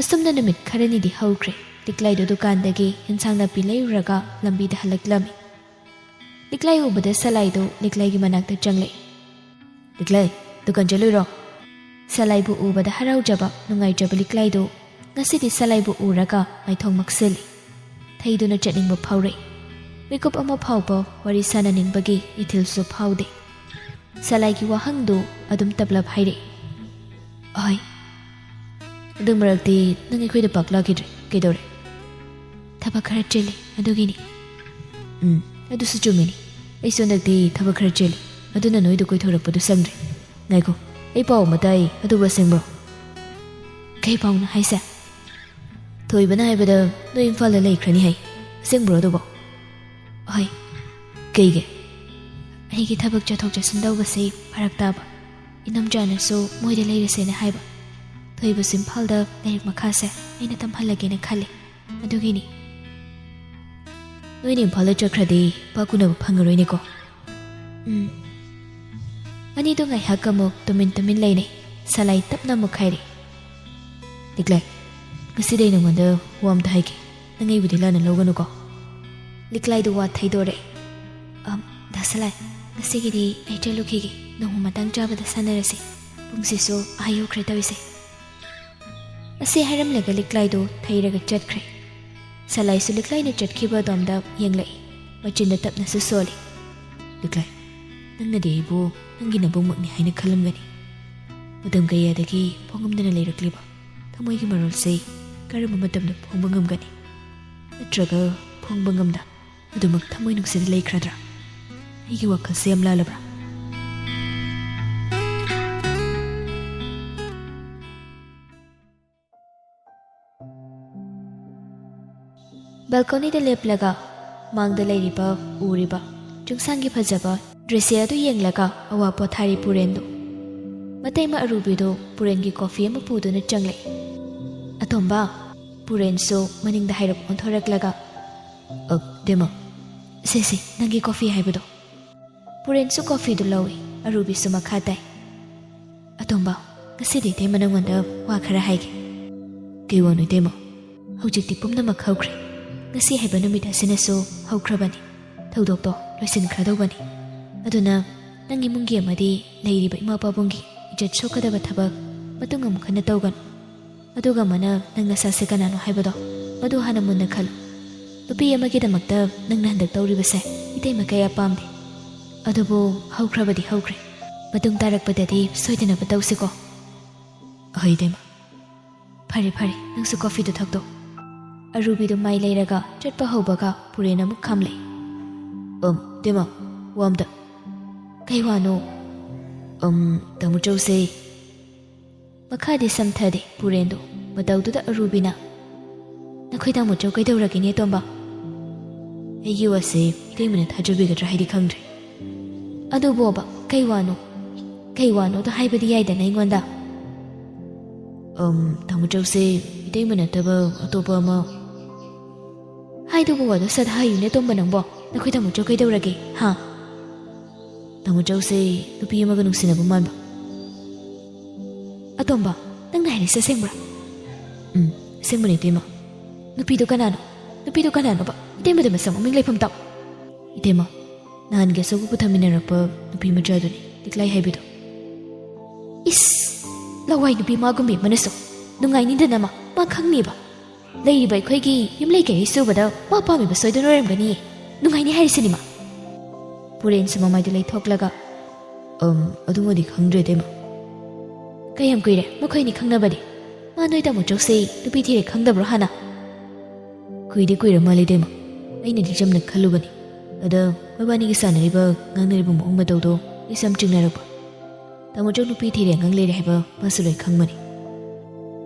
ꯑꯁꯨꯝꯅ ꯅꯨꯃꯤꯠ ꯈꯔꯅꯤꯗꯤ ꯍꯧꯈ꯭ꯔꯦ꯫ ꯂꯤꯛꯂꯥꯏꯗꯨ ꯗꯨꯀꯥꯟꯗꯒꯤ ꯏꯟꯁꯥꯡ ꯅꯥꯄꯤ ꯂꯩꯔꯨꯔꯒ ꯂꯝꯕꯤꯗ ꯍꯜꯂꯛꯂꯝꯃꯤ꯫ ꯂꯤꯛꯂꯥꯏ ꯎꯕꯗ ꯁꯂꯥꯏꯗꯨ ꯂꯤꯛꯂꯥꯏꯒꯤ ꯃꯅꯥꯛꯇ ꯆꯪꯂꯛꯏ꯫ "ꯂꯤꯛꯂꯥꯏ, ꯗꯨꯀꯥꯟ ꯆꯠꯂꯨꯏꯔꯣ?" ꯁꯂꯥꯏꯕꯨ ꯎꯕꯗ ꯍꯔꯥꯎꯖꯕ, ꯅꯨꯡꯉꯥꯏꯖꯕ ꯂꯤꯛꯂꯥꯏꯗꯨ ꯉꯁꯤꯗꯤ ꯁꯂꯥꯏꯕꯨ ꯎꯔꯒ ꯃꯥꯏꯊꯣꯡ ꯃꯛꯁꯤꯜꯂꯤ꯫ ꯊꯩꯗꯨꯅ ꯆꯠꯅꯤꯡꯕ ꯐꯥꯎꯔꯛꯏ꯫ ꯃꯤꯀꯨꯞ ꯑꯃ ꯐꯥꯎꯕ ꯋꯥꯔꯤ ꯁꯥꯟꯅꯅꯤꯡꯕꯒꯤ ꯏꯊꯤꯜꯁꯨ ꯐꯥꯎꯗꯦ꯫ ꯁꯂꯥꯏꯒꯤ ꯋꯥꯍꯪꯗꯨ ꯑꯗꯨꯝ ꯇꯞꯂꯞ ꯍꯥꯏꯔꯛꯏ꯫ "ꯑꯍꯣꯏ꯫ ꯑꯗꯨ ꯃꯔꯛꯇꯤ ꯅꯪ ꯑꯩꯈꯣꯏꯗ ꯄꯥꯛ ꯂꯥꯛꯈꯤꯗ꯭ꯔꯦ꯫ ꯀꯩꯗꯧꯔꯦ?" "ꯊꯕꯛ ꯈꯔ ꯆꯤꯜꯂꯤ, ꯑꯗꯨꯒꯤꯅꯤ꯫" "ꯎꯝ, ꯑꯗꯨꯁꯨ ꯆꯨꯝꯃꯤꯅꯤ꯫ ꯑꯩꯁꯨ ꯍꯟꯗꯛꯇꯤ ꯊꯕꯛ ꯈꯔ ꯆꯤꯜꯂꯤ꯫ ꯑꯗꯨꯅ ꯅꯣꯏꯗ ꯀꯣꯏꯊꯣꯔꯛꯄꯗꯨ ꯁꯪꯗ꯭ꯔꯦ꯫ ꯉꯥꯏꯈꯣ, ꯑꯩ ꯄꯥꯎ ꯑꯃ ꯇꯥꯏ, ꯑꯗꯨꯕꯨ ꯑꯁꯦꯡꯕ꯭ꯔꯣ?" "ꯀꯩ ꯄꯥꯎꯅꯣ ꯍꯥꯏꯁꯦ?" "ꯊꯣꯏꯕꯅ ꯍꯥꯏꯕꯗ ꯅꯣꯏ ꯏꯝꯐꯥꯜꯗ ꯂꯩꯈ꯭ꯔꯅꯤ ꯍꯥꯏ꯫ ꯑꯁꯦꯡꯕ꯭ꯔꯣ ꯑꯗꯨꯕꯣ?" "ꯍꯣꯏ꯫" "ꯀꯩꯒꯤ?" "ꯑꯩꯒꯤ ꯊꯕꯛ ꯆꯠꯊꯣꯛ ꯆꯠꯁꯤꯟ ꯇꯧꯕꯁꯦ ꯐꯔꯛ ꯇꯥꯕ꯫ ꯏꯅꯝꯆꯥꯅꯁꯨ ꯃꯣꯏꯗ ꯂꯩꯔꯁꯦꯅ ꯍꯥꯏꯕ꯫ ꯊꯣꯏꯕꯁꯨ ꯏꯝꯐꯥꯜꯗ ꯂꯥꯏꯔꯤꯛ ꯃꯈꯥꯁꯦ ꯑꯩꯅ ꯇꯝꯍꯜꯂꯒꯦꯅ ꯈꯜꯂꯤ꯫ ꯑꯗꯨꯒꯤꯅꯤ꯫" "ꯅꯣꯏꯅ ꯏꯝꯐꯥꯜꯗ ꯆꯠꯈ꯭ꯔꯗꯤ ꯄꯥꯛ ꯎꯅꯕ ꯐꯪꯉꯔꯣꯏꯅꯦꯀꯣ?" "ꯎꯝ꯫" ꯑꯅꯤꯗꯣ ꯉꯥꯏꯍꯥꯛ ꯑꯃꯨꯛ ꯇꯨꯃꯤꯟ ꯇꯨꯃꯤꯟ ꯂꯩꯅꯩ꯫ ꯁꯂꯥꯏ ꯇꯞꯅ ꯑꯃꯨꯛ ꯍꯥꯏꯔꯛꯏ꯫ "ꯂꯤꯛꯂꯥꯏ, ꯉꯁꯤꯗꯤ ꯑꯩ ꯅꯉꯣꯟꯗ ꯋꯥ ꯑꯝꯇ ꯍꯥꯏꯒꯦ꯫ ꯅꯪ ꯑꯩꯕꯨꯗꯤ ꯂꯥꯟꯅ ꯂꯧꯒꯅꯨꯀꯣ?" ꯂꯤꯛꯂꯥꯏꯗꯨ ꯋꯥ ꯊꯩꯗꯣꯔꯛꯑꯦ꯫ "ꯑꯝ, ꯗꯥ ꯁꯂꯥꯏ, ꯉꯁꯤꯒꯤꯗꯤ ꯑꯩ ꯆꯠꯂꯨꯈꯤꯒꯦ꯫ ꯅꯣꯡꯃ ꯃꯇꯥꯡ ꯆꯥꯕꯗ ꯁꯥꯟꯅꯔꯁꯤ꯫ ꯄꯨꯡꯁꯤꯁꯨ ꯑꯥ ꯌꯧꯈ꯭ꯔꯦ ꯇꯧꯔꯤꯁꯦ꯫" ꯑꯁꯤ ꯍꯥꯏꯔꯝꯂꯒ ꯂꯤꯛꯂꯥꯏꯗꯨ ꯊꯩꯔꯒ ꯆꯠꯈ꯭ꯔꯦ꯫ ꯁꯂꯥꯏꯁꯨ ꯂꯤꯛꯂꯥꯏꯅ ꯆꯠꯈꯤꯕ ꯑꯗꯣꯝꯗ ꯌꯦꯡꯂꯛꯏ꯫ ꯃꯆꯤꯟꯗ ꯇꯞꯅꯁꯨ ꯁꯣꯜꯂꯤ꯫ "ꯂꯤꯛꯂꯥꯏ, ꯅꯪꯅꯗꯤ ꯑꯩꯕꯨ ꯅꯪꯒꯤ ꯅꯕꯨꯡꯃꯛꯅꯤ ꯍꯥꯏꯅ ꯈꯜꯂꯝꯒꯅꯤ꯫ ꯃꯇꯝ ꯀꯌꯥꯗꯒꯤ ꯐꯣꯡꯉꯝꯗꯅ ꯂꯩꯔꯛꯂꯤꯕ ꯊꯃꯣꯏꯒꯤ ꯃꯔꯣꯜꯁꯦ ꯀꯔꯝꯕ ꯃꯇꯝꯗ ꯐꯣꯡꯕ ꯉꯝꯒꯅꯤ? ꯅꯠꯇ꯭ꯔꯒ ꯐꯣꯡꯕ ꯉꯝꯗ ꯑꯗꯨꯃꯛ ꯊꯃꯣꯏ ꯅꯨꯡꯁꯤꯗ ꯂꯩꯈ꯭ꯔꯗ꯭ꯔꯥ? ꯑꯩꯒꯤ ꯋꯥꯈꯜꯁꯦ ꯌꯥꯝ ꯂꯥꯜꯂꯕ꯭ꯔꯥ?" ꯕꯦꯜꯀꯣꯅꯤꯗ ꯂꯦꯞꯂꯒ ꯃꯥꯡꯗ ꯂꯩꯔꯤꯕ, ꯎꯔꯤꯕ ꯆꯤꯡꯁꯥꯡꯒꯤ ꯐꯖꯕ ꯗ꯭ꯔꯤꯁ꯭ꯌ ꯑꯗꯨ ꯌꯦꯡꯂꯒ ꯑꯋꯥ ꯄꯣꯊꯥꯔꯤ ꯄꯨꯔꯦꯟꯗꯨ꯫ ꯃꯇꯩꯃ ꯑꯔꯨꯕꯤꯗꯨ ꯄꯨꯔꯦꯟꯒꯤ ꯀꯣꯐꯤ ꯑꯃ ꯄꯨꯗꯨꯅ ꯆꯪꯂꯛꯏ꯫ "ꯑꯇꯣꯝꯕ!" ꯄꯨꯔꯦꯟꯁꯨ ꯃꯅꯤꯡꯗ ꯍꯥꯏꯔꯞ ꯑꯣꯟꯊꯣꯔꯛꯂꯒ, "ꯑ, ꯗꯦꯃ, ꯁꯦ, ꯁꯦ, ꯅꯪꯒꯤ ꯀꯣꯐꯤ ꯍꯥꯏꯕꯗꯣ?" ꯄꯨꯔꯦꯟꯁꯨ ꯀꯣꯐꯤꯗꯨ ꯂꯧꯏ꯫ ꯑꯔꯨꯕꯤꯁꯨ ꯃꯈꯥ ꯇꯥꯏ, "ꯑꯇꯣꯝꯕ, ꯉꯁꯤꯗꯤ ꯏꯇꯩꯃ ꯅꯪꯉꯣꯟꯗ ꯋꯥ ꯈꯔ ꯍꯥꯏꯒꯦ꯫" "ꯀꯩ ꯋꯥꯅꯣ ꯏꯇꯩꯃ?" "ꯍꯧꯖꯤꯛꯇꯤ ꯄꯨꯝꯅꯃꯛ ꯍꯧꯈ꯭ꯔꯦ꯫ ꯉꯁꯤ ꯍꯥꯏꯕ ꯅꯨꯃꯤꯠ ꯑꯁꯤꯅꯁꯨ ꯍꯧꯈ꯭ꯔꯕꯅꯤ꯫ ꯊꯧꯗꯣꯛꯇꯣ ꯂꯣꯏꯁꯤꯟꯈ꯭ꯔꯗꯧꯕꯅꯤ꯫ ꯑꯗꯨꯅ ꯅꯪ ꯏꯃꯨꯡꯒꯤ ꯑꯃꯗꯤ ꯂꯩꯔꯤꯕ ꯏꯃꯥ ꯄꯥꯕꯨꯡꯒꯤ ꯏꯖꯠ ꯁꯣꯛꯀꯗꯕ ꯊꯕꯛ ꯃꯇꯨꯡ ꯑꯃꯨꯛ ꯍꯟꯅ ꯇꯧꯒꯅꯨ꯫ ꯑꯗꯨꯒ ꯑꯃꯅ ꯅꯪ ꯅꯁꯥꯁꯦ ꯀꯅꯥꯅꯣ ꯍꯥꯏꯕꯗꯣ, ꯃꯗꯨ ꯍꯥꯟꯅ ꯃꯨꯟꯅ ꯈꯜꯂꯨ꯫ ꯅꯨꯄꯤ ꯑꯃꯒꯤꯗꯃꯛꯇ ꯅꯪꯅ ꯍꯟꯗꯛ ꯇꯧꯔꯤꯕꯁꯦ ꯏꯇꯩꯃ ꯀꯌꯥ ꯄꯥꯝꯗꯦ꯫ ꯑꯗꯨꯕꯨ ꯍꯧꯈ꯭ꯔꯕꯗꯤ ꯍꯧꯈ꯭ꯔꯦ꯫ ꯃꯇꯨꯡ ꯇꯥꯔꯛꯄꯗꯗꯤ ꯁꯣꯏꯗꯅꯕ ꯇꯧꯁꯤꯀꯣ꯫" "ꯑꯍꯩ ꯏꯇꯩꯃ꯫" "ꯐꯔꯦ, ꯐꯔꯦ, ꯅꯪꯁꯨ ꯀꯣꯐꯤꯗꯨ ꯊꯛꯇꯣ꯫" ꯑꯔꯨꯕꯤꯗꯨ ꯃꯥꯏ ꯂꯩꯔꯒ ꯆꯠꯄ ꯍꯧꯕꯒ ꯄꯨꯔꯦꯟ ꯑꯃꯨꯛ ꯈꯥꯝꯂꯛꯏ꯫ "ꯑꯝ, ꯏꯇꯩꯃ, ꯋꯥ ꯑꯝꯇ꯫" "ꯀꯩ ꯋꯥꯅꯣ?" "ꯑꯝ, ꯇꯥꯃꯣ ꯆꯧꯁꯦ꯫" ꯃꯈꯥꯗꯤ ꯁꯝꯊꯗꯦ ꯄꯨꯔꯦꯟꯗꯨ꯫ ꯃꯇꯧꯗꯨꯗ ꯑꯔꯨꯕꯤꯅ, "ꯅꯈꯣꯏ ꯇꯥꯃꯣ ꯆꯧ ꯀꯩꯗꯧꯔꯒꯦꯅꯦ, ꯇꯣꯝꯕ?" ꯑꯩꯒꯤ ꯋꯥꯁꯦ ꯏꯇꯩꯃꯅ ꯊꯥꯖꯕꯤꯒꯗ꯭ꯔꯥ ꯍꯥꯏꯗꯤ ꯈꯪꯗ꯭ꯔꯦ꯫ "ꯑꯗꯨꯕꯣꯕ, ꯀꯩ ꯋꯥꯅꯣ? ꯀꯩ ꯋꯥꯅꯣꯗꯣ ꯍꯥꯏꯕꯗꯤ ꯌꯥꯏꯗꯅ ꯑꯩꯉꯣꯟꯗ?" "ꯑꯝ, ꯇꯥꯃꯣ ꯆꯧꯁꯦ ꯏꯇꯩꯃ ꯅꯠꯇꯕ ꯑꯇꯣꯞꯄ ꯑꯃ꯫" "ꯍꯥꯏꯗꯧꯕ ꯋꯥꯗꯣ ꯁꯠ ꯍꯥꯏꯌꯨꯅꯦ, ꯇꯣꯝꯕ ꯅꯪꯕꯣ꯫ ꯅꯈꯣꯏ ꯇꯥꯃꯣ ꯆꯧ ꯀꯩꯗꯧꯔꯒꯦ, ꯍꯥ?" "ꯇꯥꯃꯣ ꯆꯧꯁꯦ ꯅꯨꯄꯤ ꯑꯃꯒ ꯅꯨꯡꯁꯤꯅꯕ ꯃꯥꯟꯕ꯫" "ꯑꯇꯣꯝꯕ, ꯅꯪꯅ ꯍꯥꯏꯔꯤꯁꯦ ꯑꯁꯦꯡꯕ꯭ꯔꯥ?" "ꯎꯝ, ꯑꯁꯦꯡꯕꯅꯦ ꯏꯇꯩꯃ꯫" "ꯅꯨꯄꯤꯗꯣ ꯀꯅꯥꯅꯣ? ꯅꯨꯄꯤꯗꯣ ꯀꯅꯥꯅꯣꯕ? ꯏꯇꯩꯃꯗ ꯃꯁꯛ ꯃꯃꯤꯡ ꯂꯩꯐꯝ ꯇꯥꯛꯑꯣ꯫" "ꯏꯇꯩꯃ, ꯅꯍꯥꯟꯒꯤ ꯑꯆꯧꯕ ꯄꯨꯊꯃꯤꯟꯅꯔꯛꯄ ꯅꯨꯄꯤ ꯃꯆꯥꯗꯨꯅꯤ, ꯂꯤꯛꯂꯥꯏ ꯍꯥꯏꯕꯤꯗꯣ꯫" "ꯏꯁ, ꯂꯋꯥꯏ ꯅꯨꯄꯤ ꯃꯥꯒꯨꯝꯕꯤ ꯑꯃꯅꯁꯨ꯫ ꯅꯨꯡꯉꯥꯏꯅꯤꯗꯅ ꯃꯥ, ꯃꯥ ꯈꯪꯅꯤꯕ꯫ ꯂꯩꯔꯤꯕ ꯑꯩꯈꯣꯏꯒꯤ ꯌꯨꯝꯂꯩ ꯀꯩꯔꯩ ꯁꯨꯕꯗ ꯃꯥ ꯄꯥꯝꯃꯤꯕ ꯁꯣꯏꯗꯅ ꯑꯣꯏꯔꯝꯒꯅꯤꯌꯦ꯫ ꯅꯨꯡꯉꯥꯏꯅꯤ ꯍꯥꯏꯔꯤꯁꯤꯅꯤ ꯃꯥ꯫" ꯄꯨꯔꯦꯟꯁꯨ ꯃꯃꯥꯏꯗꯨ ꯂꯩꯊꯣꯛꯂꯒ, "ꯑꯝ, ꯑꯗꯨꯃꯗꯤ ꯈꯪꯗ꯭ꯔꯦ ꯏꯇꯩꯃ꯫" "ꯀꯌꯥꯝ ꯀꯨꯏꯔꯦ ꯃꯈꯣꯏ ꯑꯅꯤ ꯈꯪꯅꯕꯗꯤ? ꯃꯥ ꯅꯣꯏ ꯇꯥꯃꯣ ꯆꯧꯁꯦ ꯅꯨꯄꯤ ꯊꯤꯔꯦ ꯈꯪꯗꯕ꯭ꯔꯣ ꯍꯥꯟꯅ?" "ꯀꯨꯏꯗꯤ ꯀꯨꯏꯔ ꯃꯥꯜꯂꯦ ꯏꯇꯩꯃ꯫ ꯑꯩꯅꯗꯤ ꯆꯝꯅ ꯈꯜꯂꯨꯕꯅꯤ꯫ ꯑꯗ ꯃꯕꯥꯅꯤꯒꯤ ꯁꯥꯟꯅꯔꯤꯕ ꯉꯥꯡꯅꯔꯤꯕ ꯃꯑꯣꯡ ꯃꯇꯧꯗꯣ ꯑꯩꯁꯨ ꯌꯥꯝ ꯆꯤꯡꯅꯔꯛꯄ꯫ ꯇꯥꯃꯣ ꯆꯧ ꯅꯨꯄꯤ ꯊꯤꯔꯦ ꯑꯉꯥꯡ ꯂꯩꯔꯦ ꯍꯥꯏꯕ ꯃꯥꯁꯨ ꯂꯣꯏ ꯈꯪꯕꯅꯤ꯫"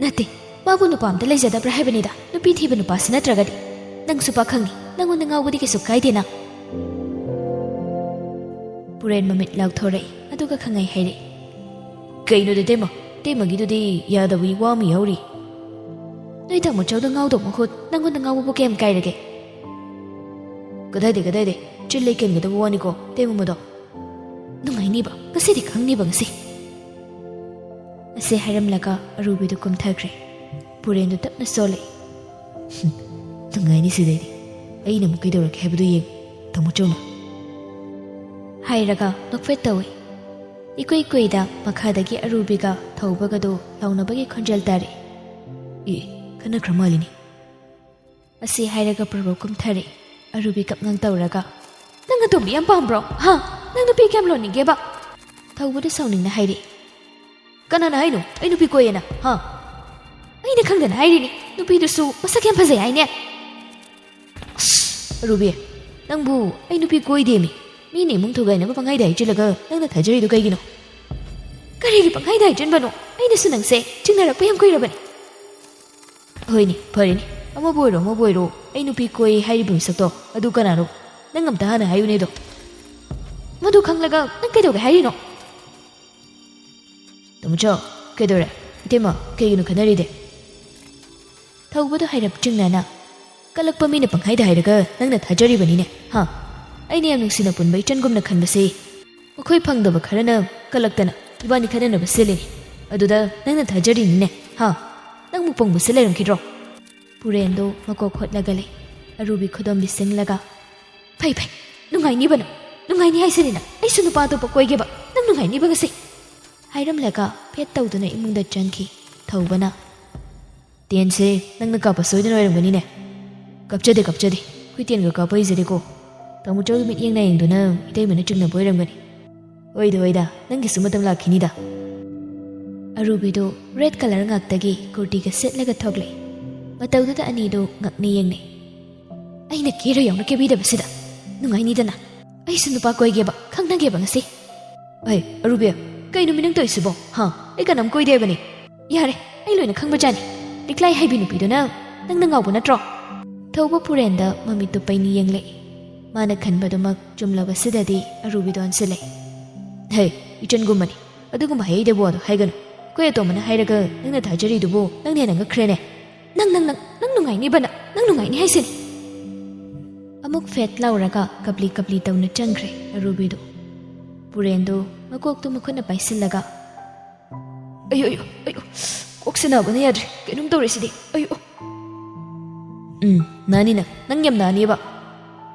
"ꯅꯠꯇꯦ, ꯃꯥꯕꯨ ꯅꯨꯄꯥ ꯑꯝꯇ ꯂꯩꯖꯗꯕ꯭ꯔꯥ ꯍꯥꯏꯕꯅꯤꯗ, ꯅꯨꯄꯤ ꯊꯤꯕ ꯅꯨꯄꯥꯁꯤ ꯅꯠꯇ꯭ꯔꯒꯗꯤ?" ꯅꯪꯁꯨ ꯄꯥꯈꯪꯅꯤ, ꯅꯪꯉꯣꯟꯗ ꯉꯥꯎꯕꯗꯤ ꯀꯩꯁꯨ ꯀꯥꯏꯗꯦꯅ꯫ ꯄꯨꯔꯦꯟ ꯃꯃꯤꯠ ꯂꯥꯎꯊꯣꯔꯛꯏ, ꯑꯗꯨꯒ ꯈꯪꯉꯩ ꯍꯥꯏꯔꯛꯏ꯫ ꯀꯩꯅꯣꯗ ꯇꯦꯃ, ꯇꯦꯃꯒꯤꯗꯨꯗꯤ ꯌꯥꯗꯕꯒꯤ ꯋꯥ ꯑꯃ ꯌꯥꯎꯔꯤ꯫ ꯅꯣꯏ ꯇꯥꯃꯣ ꯆꯧꯗ ꯉꯥꯎꯗꯧ ꯃꯍꯨꯠ ꯅꯪꯉꯣꯟꯗ ꯉꯥꯎꯕꯕꯨ ꯀꯌꯥꯝ ꯀꯥꯏꯔꯒꯦ? ꯀꯗꯥꯏꯗꯩ, ꯀꯗꯥꯏꯗꯩ? ꯆꯤꯜ ꯂꯩ ꯀꯦꯟꯒꯗꯕ ꯋꯥꯅꯤꯀꯣ, ꯇꯦꯃꯨꯃꯗꯣ꯫ ꯅꯨꯡꯉꯥꯏꯅꯤꯕ, ꯉꯁꯤꯗꯤ ꯈꯪꯅꯤꯕ ꯉꯁꯤ꯫ ꯑꯁꯤ ꯍꯥꯏꯔꯝꯂꯒ ꯑꯔꯨꯕꯤꯗꯨ ꯀꯨꯝꯊꯈ꯭ꯔꯦ꯫ ꯄꯨꯔꯦꯟꯗꯨ ꯇꯞꯅ ꯆꯣꯜꯂꯦ꯫ "ꯍꯨꯝ, ꯅꯨꯡꯉꯥꯏꯅꯤ ꯁꯤꯗꯩꯗꯤ꯫ ꯑꯩꯅ ꯑꯃꯨꯛ ꯀꯩꯗꯧꯔꯛꯀꯦ ꯍꯥꯏꯕꯗꯨ ꯌꯦꯡꯉꯨ, ꯇꯥꯃꯣ ꯆꯧꯅ꯫" ꯍꯥꯏꯔꯒ ꯅꯣꯛꯐꯦꯠ ꯇꯧꯏ꯫ ꯏꯀꯨꯏ ꯀꯨꯏꯗ ꯃꯈꯥꯗꯒꯤ ꯑꯔꯨꯕꯤꯒ ꯊꯧꯕꯒꯗꯨ ꯂꯥꯎꯅꯕꯒꯤ ꯈꯣꯟꯖꯦꯜ ꯇꯥꯔꯦ꯫ "ꯑꯦ, ꯈꯠꯅꯈ꯭ꯔ ꯃꯥꯜꯂꯤꯅꯦ꯫" ꯑꯁꯤ ꯍꯥꯏꯔꯒ ꯄ꯭ꯔꯚꯨ ꯀꯨꯝꯊꯔꯦ꯫ ꯑꯔꯨꯕꯤ ꯀꯞꯉꯥꯡ ꯇꯧꯔꯒ, "ꯅꯪ ꯑꯇꯣꯝꯕꯤ ꯌꯥꯝ ꯄꯥꯝꯕ꯭ꯔꯣ? ꯍꯥ? ꯅꯪ ꯅꯨꯄꯤ ꯀꯌꯥꯝ ꯂꯣꯟꯅꯤꯡꯒꯦꯕ?" ꯊꯧꯕꯗ ꯁꯥꯎꯅꯤꯡꯅ ꯍꯥꯏꯔꯤ꯫ "ꯀꯅꯥꯅ ꯍꯥꯏꯅꯣ ꯑꯩ ꯅꯨꯄꯤ ꯀꯣꯏꯌꯦꯅ? ꯍꯥ? ꯑꯩꯅ ꯈꯪꯗꯅ ꯍꯥꯏꯔꯤꯅꯤ, ꯅꯨꯄꯤꯗꯨꯁꯨ ꯃꯁꯛ ꯌꯥꯝ ꯐꯖꯩ ꯍꯥꯏꯅꯦ꯫" "ꯑꯁ, ꯑꯔꯨꯕꯤ, ꯅꯪꯕꯨ ꯑꯩ ꯅꯨꯄꯤ ꯀꯣꯏꯗꯦꯃꯤ꯫ ꯃꯤꯅ ꯏꯃꯨꯡ ꯊꯨꯒꯥꯏꯅꯕ ꯄꯪꯍꯥꯏꯗ ꯍꯥꯏꯖꯤꯜꯂꯒ ꯅꯪꯅ ꯊꯥꯖꯔꯤꯗꯨ ꯀꯩꯒꯤꯅꯣ?" "ꯀꯔꯤꯒꯤ ꯄꯪꯍꯥꯏꯗ ꯍꯥꯏꯖꯤꯟꯕꯅꯣ? ꯑꯩꯅꯁꯨ ꯅꯪꯁꯦ ꯆꯤꯡꯅꯔꯛꯄ ꯌꯥꯝ ꯀꯨꯏꯔꯕꯅꯤ꯫" "ꯍꯣꯏꯅꯦ, ꯐꯔꯦꯅꯦ, ꯑꯃꯕꯨ ꯑꯣꯏꯔꯣ ꯑꯃꯕꯨ ꯑꯣꯏꯔꯣ, ꯑꯩ ꯅꯨꯄꯤ ꯀꯣꯏ ꯍꯥꯏꯔꯤꯕ ꯃꯤꯁꯛꯇꯣ ꯑꯗꯨ ꯀꯅꯥꯅꯣ? ꯅꯪ ꯑꯝꯇ ꯍꯥꯟꯅ ꯍꯥꯏꯌꯨꯅꯦ ꯑꯗꯣ꯫" "ꯃꯗꯨ ꯈꯪꯂꯒ ꯅꯪ ꯀꯩꯗꯧꯒꯦ ꯍꯥꯏꯔꯤꯅꯣ?" "ꯇꯥꯃꯣꯆꯧ, ꯀꯩꯗꯧꯔꯦ? ꯏꯇꯩꯃ, ꯀꯩꯒꯤꯅꯣ ꯈꯟꯅꯔꯤꯗꯤ?" ꯊꯧꯕꯗꯣ ꯍꯥꯏꯔꯞ ꯆꯤꯡꯅꯅ, "ꯀꯜꯂꯛꯄ ꯃꯤꯅ ꯄꯪꯍꯥꯏꯗ ꯍꯥꯏꯔꯒ ꯅꯪꯅ ꯊꯥꯖꯔꯤꯕꯅꯤꯅꯦ, ꯍꯥ? ꯑꯩꯅ ꯌꯥꯝ ꯅꯨꯡꯁꯤꯅ ꯄꯨꯟꯕ ꯏꯆꯟꯒꯨꯝꯅ ꯈꯟꯕꯁꯤ ꯃꯈꯣꯏ ꯐꯪꯗꯕ ꯈꯔꯅ ꯀꯜꯂꯛꯇꯅ ꯏꯕꯥꯅꯤ ꯈꯠꯅꯅꯕ ꯁꯤꯜꯂꯤꯅꯤ꯫ ꯑꯗꯨꯗ ꯅꯪꯅ ꯊꯥꯖꯔꯤꯅꯤꯅꯦ, ꯍꯥ? ꯅꯪꯕꯨ ꯄꯪꯕꯁꯦ ꯂꯩꯔꯝꯈꯤꯗ꯭ꯔꯣ?" ꯄꯨꯔꯦꯟꯗꯣ ꯃꯀꯣꯛ ꯍꯣꯠꯂꯒ ꯂꯩ꯫ ꯑꯔꯨꯕꯤ ꯈꯨꯗꯣꯝꯕꯤ ꯁꯤꯡꯂꯒ, "ꯐꯩ, ꯐꯩ, ꯅꯨꯡꯉꯥꯏꯅꯤꯕꯅ, ꯅꯨꯡꯉꯥꯏꯅꯤ ꯍꯥꯏꯁꯤꯅꯤꯅ, ꯑꯩꯁꯨ ꯅꯨꯄꯥ ꯑꯇꯣꯞꯄ ꯀꯣꯏꯒꯦꯕ, ꯅꯪ ꯅꯨꯡꯉꯥꯏꯅꯤꯕ ꯉꯁꯤ꯫" ꯍꯥꯏꯔꯝꯂꯒ ꯐꯦꯠ ꯇꯧꯗꯨꯅ ꯏꯃꯨꯡꯗ ꯆꯪꯈꯤ꯫ ꯊꯧꯕꯅ, "ꯇꯦꯟꯁꯦ ꯅꯪꯅ ꯀꯥꯞꯄ ꯁꯣꯏꯗꯅ ꯑꯣꯏꯔꯝꯒꯅꯤꯅꯦ꯫ ꯀꯥꯞꯆꯗꯦ, ꯀꯥꯞꯆꯗꯦ, ꯑꯩꯈꯣꯏ ꯇꯦꯟꯒ ꯀꯥꯞꯄ ꯍꯩꯖꯗꯦꯀꯣ꯫ ꯇꯥꯃꯣ ꯆꯧꯗꯨ ꯃꯤꯠꯌꯦꯡ ꯅꯥꯌꯦꯡꯗꯨꯅ ꯏꯇꯩꯃꯅ ꯆꯤꯡꯅꯕ ꯑꯣꯏꯔꯝꯒꯅꯤ꯫ ꯍꯣꯏꯗ, ꯍꯣꯏꯗ, ꯅꯪꯒꯤꯁꯨ ꯃꯇꯝ ꯂꯥꯛꯈꯤꯅꯤꯗ꯫" ꯑꯔꯨꯕꯤꯗꯨ ꯔꯦꯗ ꯀꯂꯔ ꯉꯥꯛꯇꯒꯤ ꯀꯨꯔꯇꯤꯒ ꯁꯦꯠꯂꯒ ꯊꯣꯛꯂꯛꯏ꯫ ꯃꯇꯧꯗꯨꯗ ꯑꯅꯤꯗꯨ ꯉꯛꯅ ꯌꯦꯡꯅꯩ꯫ "ꯑꯩꯅ ꯀꯦꯔ ꯌꯥꯎꯅ ꯀꯦꯕꯤꯗꯕꯁꯤꯗ ꯅꯨꯡꯉꯥꯏꯅꯤꯗꯅ꯫ ꯑꯩꯁꯨ ꯅꯨꯄꯥ ꯀꯣꯏꯒꯦꯕ, ꯈꯪꯅꯒꯦꯕ ꯉꯁꯤ꯫" "ꯑꯩ, ꯑꯔꯨꯕꯤ, ꯀꯩꯅꯣ ꯃꯤ ꯅꯪ ꯇꯧꯔꯤꯁꯤꯕꯣ? ꯍꯥ? ꯑꯩ ꯀꯅꯥꯝ ꯀꯣꯏꯗꯦ ꯍꯥꯏꯕꯅꯤ꯫" "ꯌꯥꯔꯦ, ꯑꯩ ꯂꯣꯏꯅ ꯈꯪꯕꯖꯥꯠꯅꯤ꯫ ꯂꯤꯛꯂꯥꯏ ꯍꯩꯕꯤ ꯅꯨꯄꯤꯗꯨꯅ ꯅꯪꯅ ꯉꯥꯎꯕ ꯅꯠꯇ꯭ꯔꯣ?" ꯊꯧꯕ ꯄꯨꯔꯦꯟꯗ ꯃꯃꯤꯠꯇꯨ ꯄꯩꯅ ꯌꯦꯡꯂꯛꯏ꯫ ꯃꯥꯅ ꯈꯟꯕꯗꯨꯃꯛ ꯆꯨꯝꯂꯕꯁꯤꯗꯗꯤ ꯑꯔꯨꯕꯤꯗꯣ ꯑꯣꯟꯁꯤꯜꯂꯛꯏ꯫ "ꯍꯦ, ꯏꯆꯟꯒꯨꯝꯕꯅꯤ, ꯑꯗꯨꯒꯨꯝꯕ ꯍꯩꯍꯩꯗꯕ ꯋꯥꯗꯣ ꯍꯥꯏꯒꯅꯨ꯫ ꯑꯩꯈꯣꯏ ꯑꯇꯣꯝꯕꯅ ꯍꯥꯏꯔꯒ ꯅꯪꯅ ꯊꯥꯖꯔꯤꯗꯨꯕꯨ ꯅꯪꯅ ꯍꯦꯟꯅ ꯉꯛꯈ꯭ꯔꯦꯅꯦ꯫ ꯅꯪ, ꯅꯪ, ꯅꯪ, ꯅꯪ ꯅꯨꯡꯉꯥꯏꯅꯤꯕ ꯅꯪ, ꯅꯪ ꯅꯨꯡꯉꯥꯏꯅꯤ ꯍꯥꯏꯁꯤꯅꯤ꯫" ꯑꯃꯨꯛ ꯐꯦꯠ ꯂꯥꯎꯔꯒ ꯀꯞꯂꯤ ꯀꯞꯂꯤ ꯇꯧꯅ ꯆꯪꯈ꯭ꯔꯦ ꯑꯔꯨꯕꯤꯗꯨ꯫ ꯄꯨꯔꯦꯟꯗꯨ ꯃꯀꯣꯛꯇꯨ ꯃꯈꯨꯠꯅ ꯄꯥꯏꯁꯤꯜꯂꯒ, "ꯑꯌꯣ, ꯑꯌꯣ, ꯑꯌꯣ, ꯀꯣꯛꯁꯦ ꯅꯥꯕꯅ ꯌꯥꯗ꯭ꯔꯦ, ꯀꯩꯅꯣꯝ ꯇꯧꯔꯦ ꯁꯤꯗꯤ, ꯑꯌꯣ꯫" "ꯎꯝ, ꯅꯥꯅꯤ ꯅꯪ, ꯅꯪ ꯌꯥꯝ ꯅꯥꯅꯤꯕ꯫"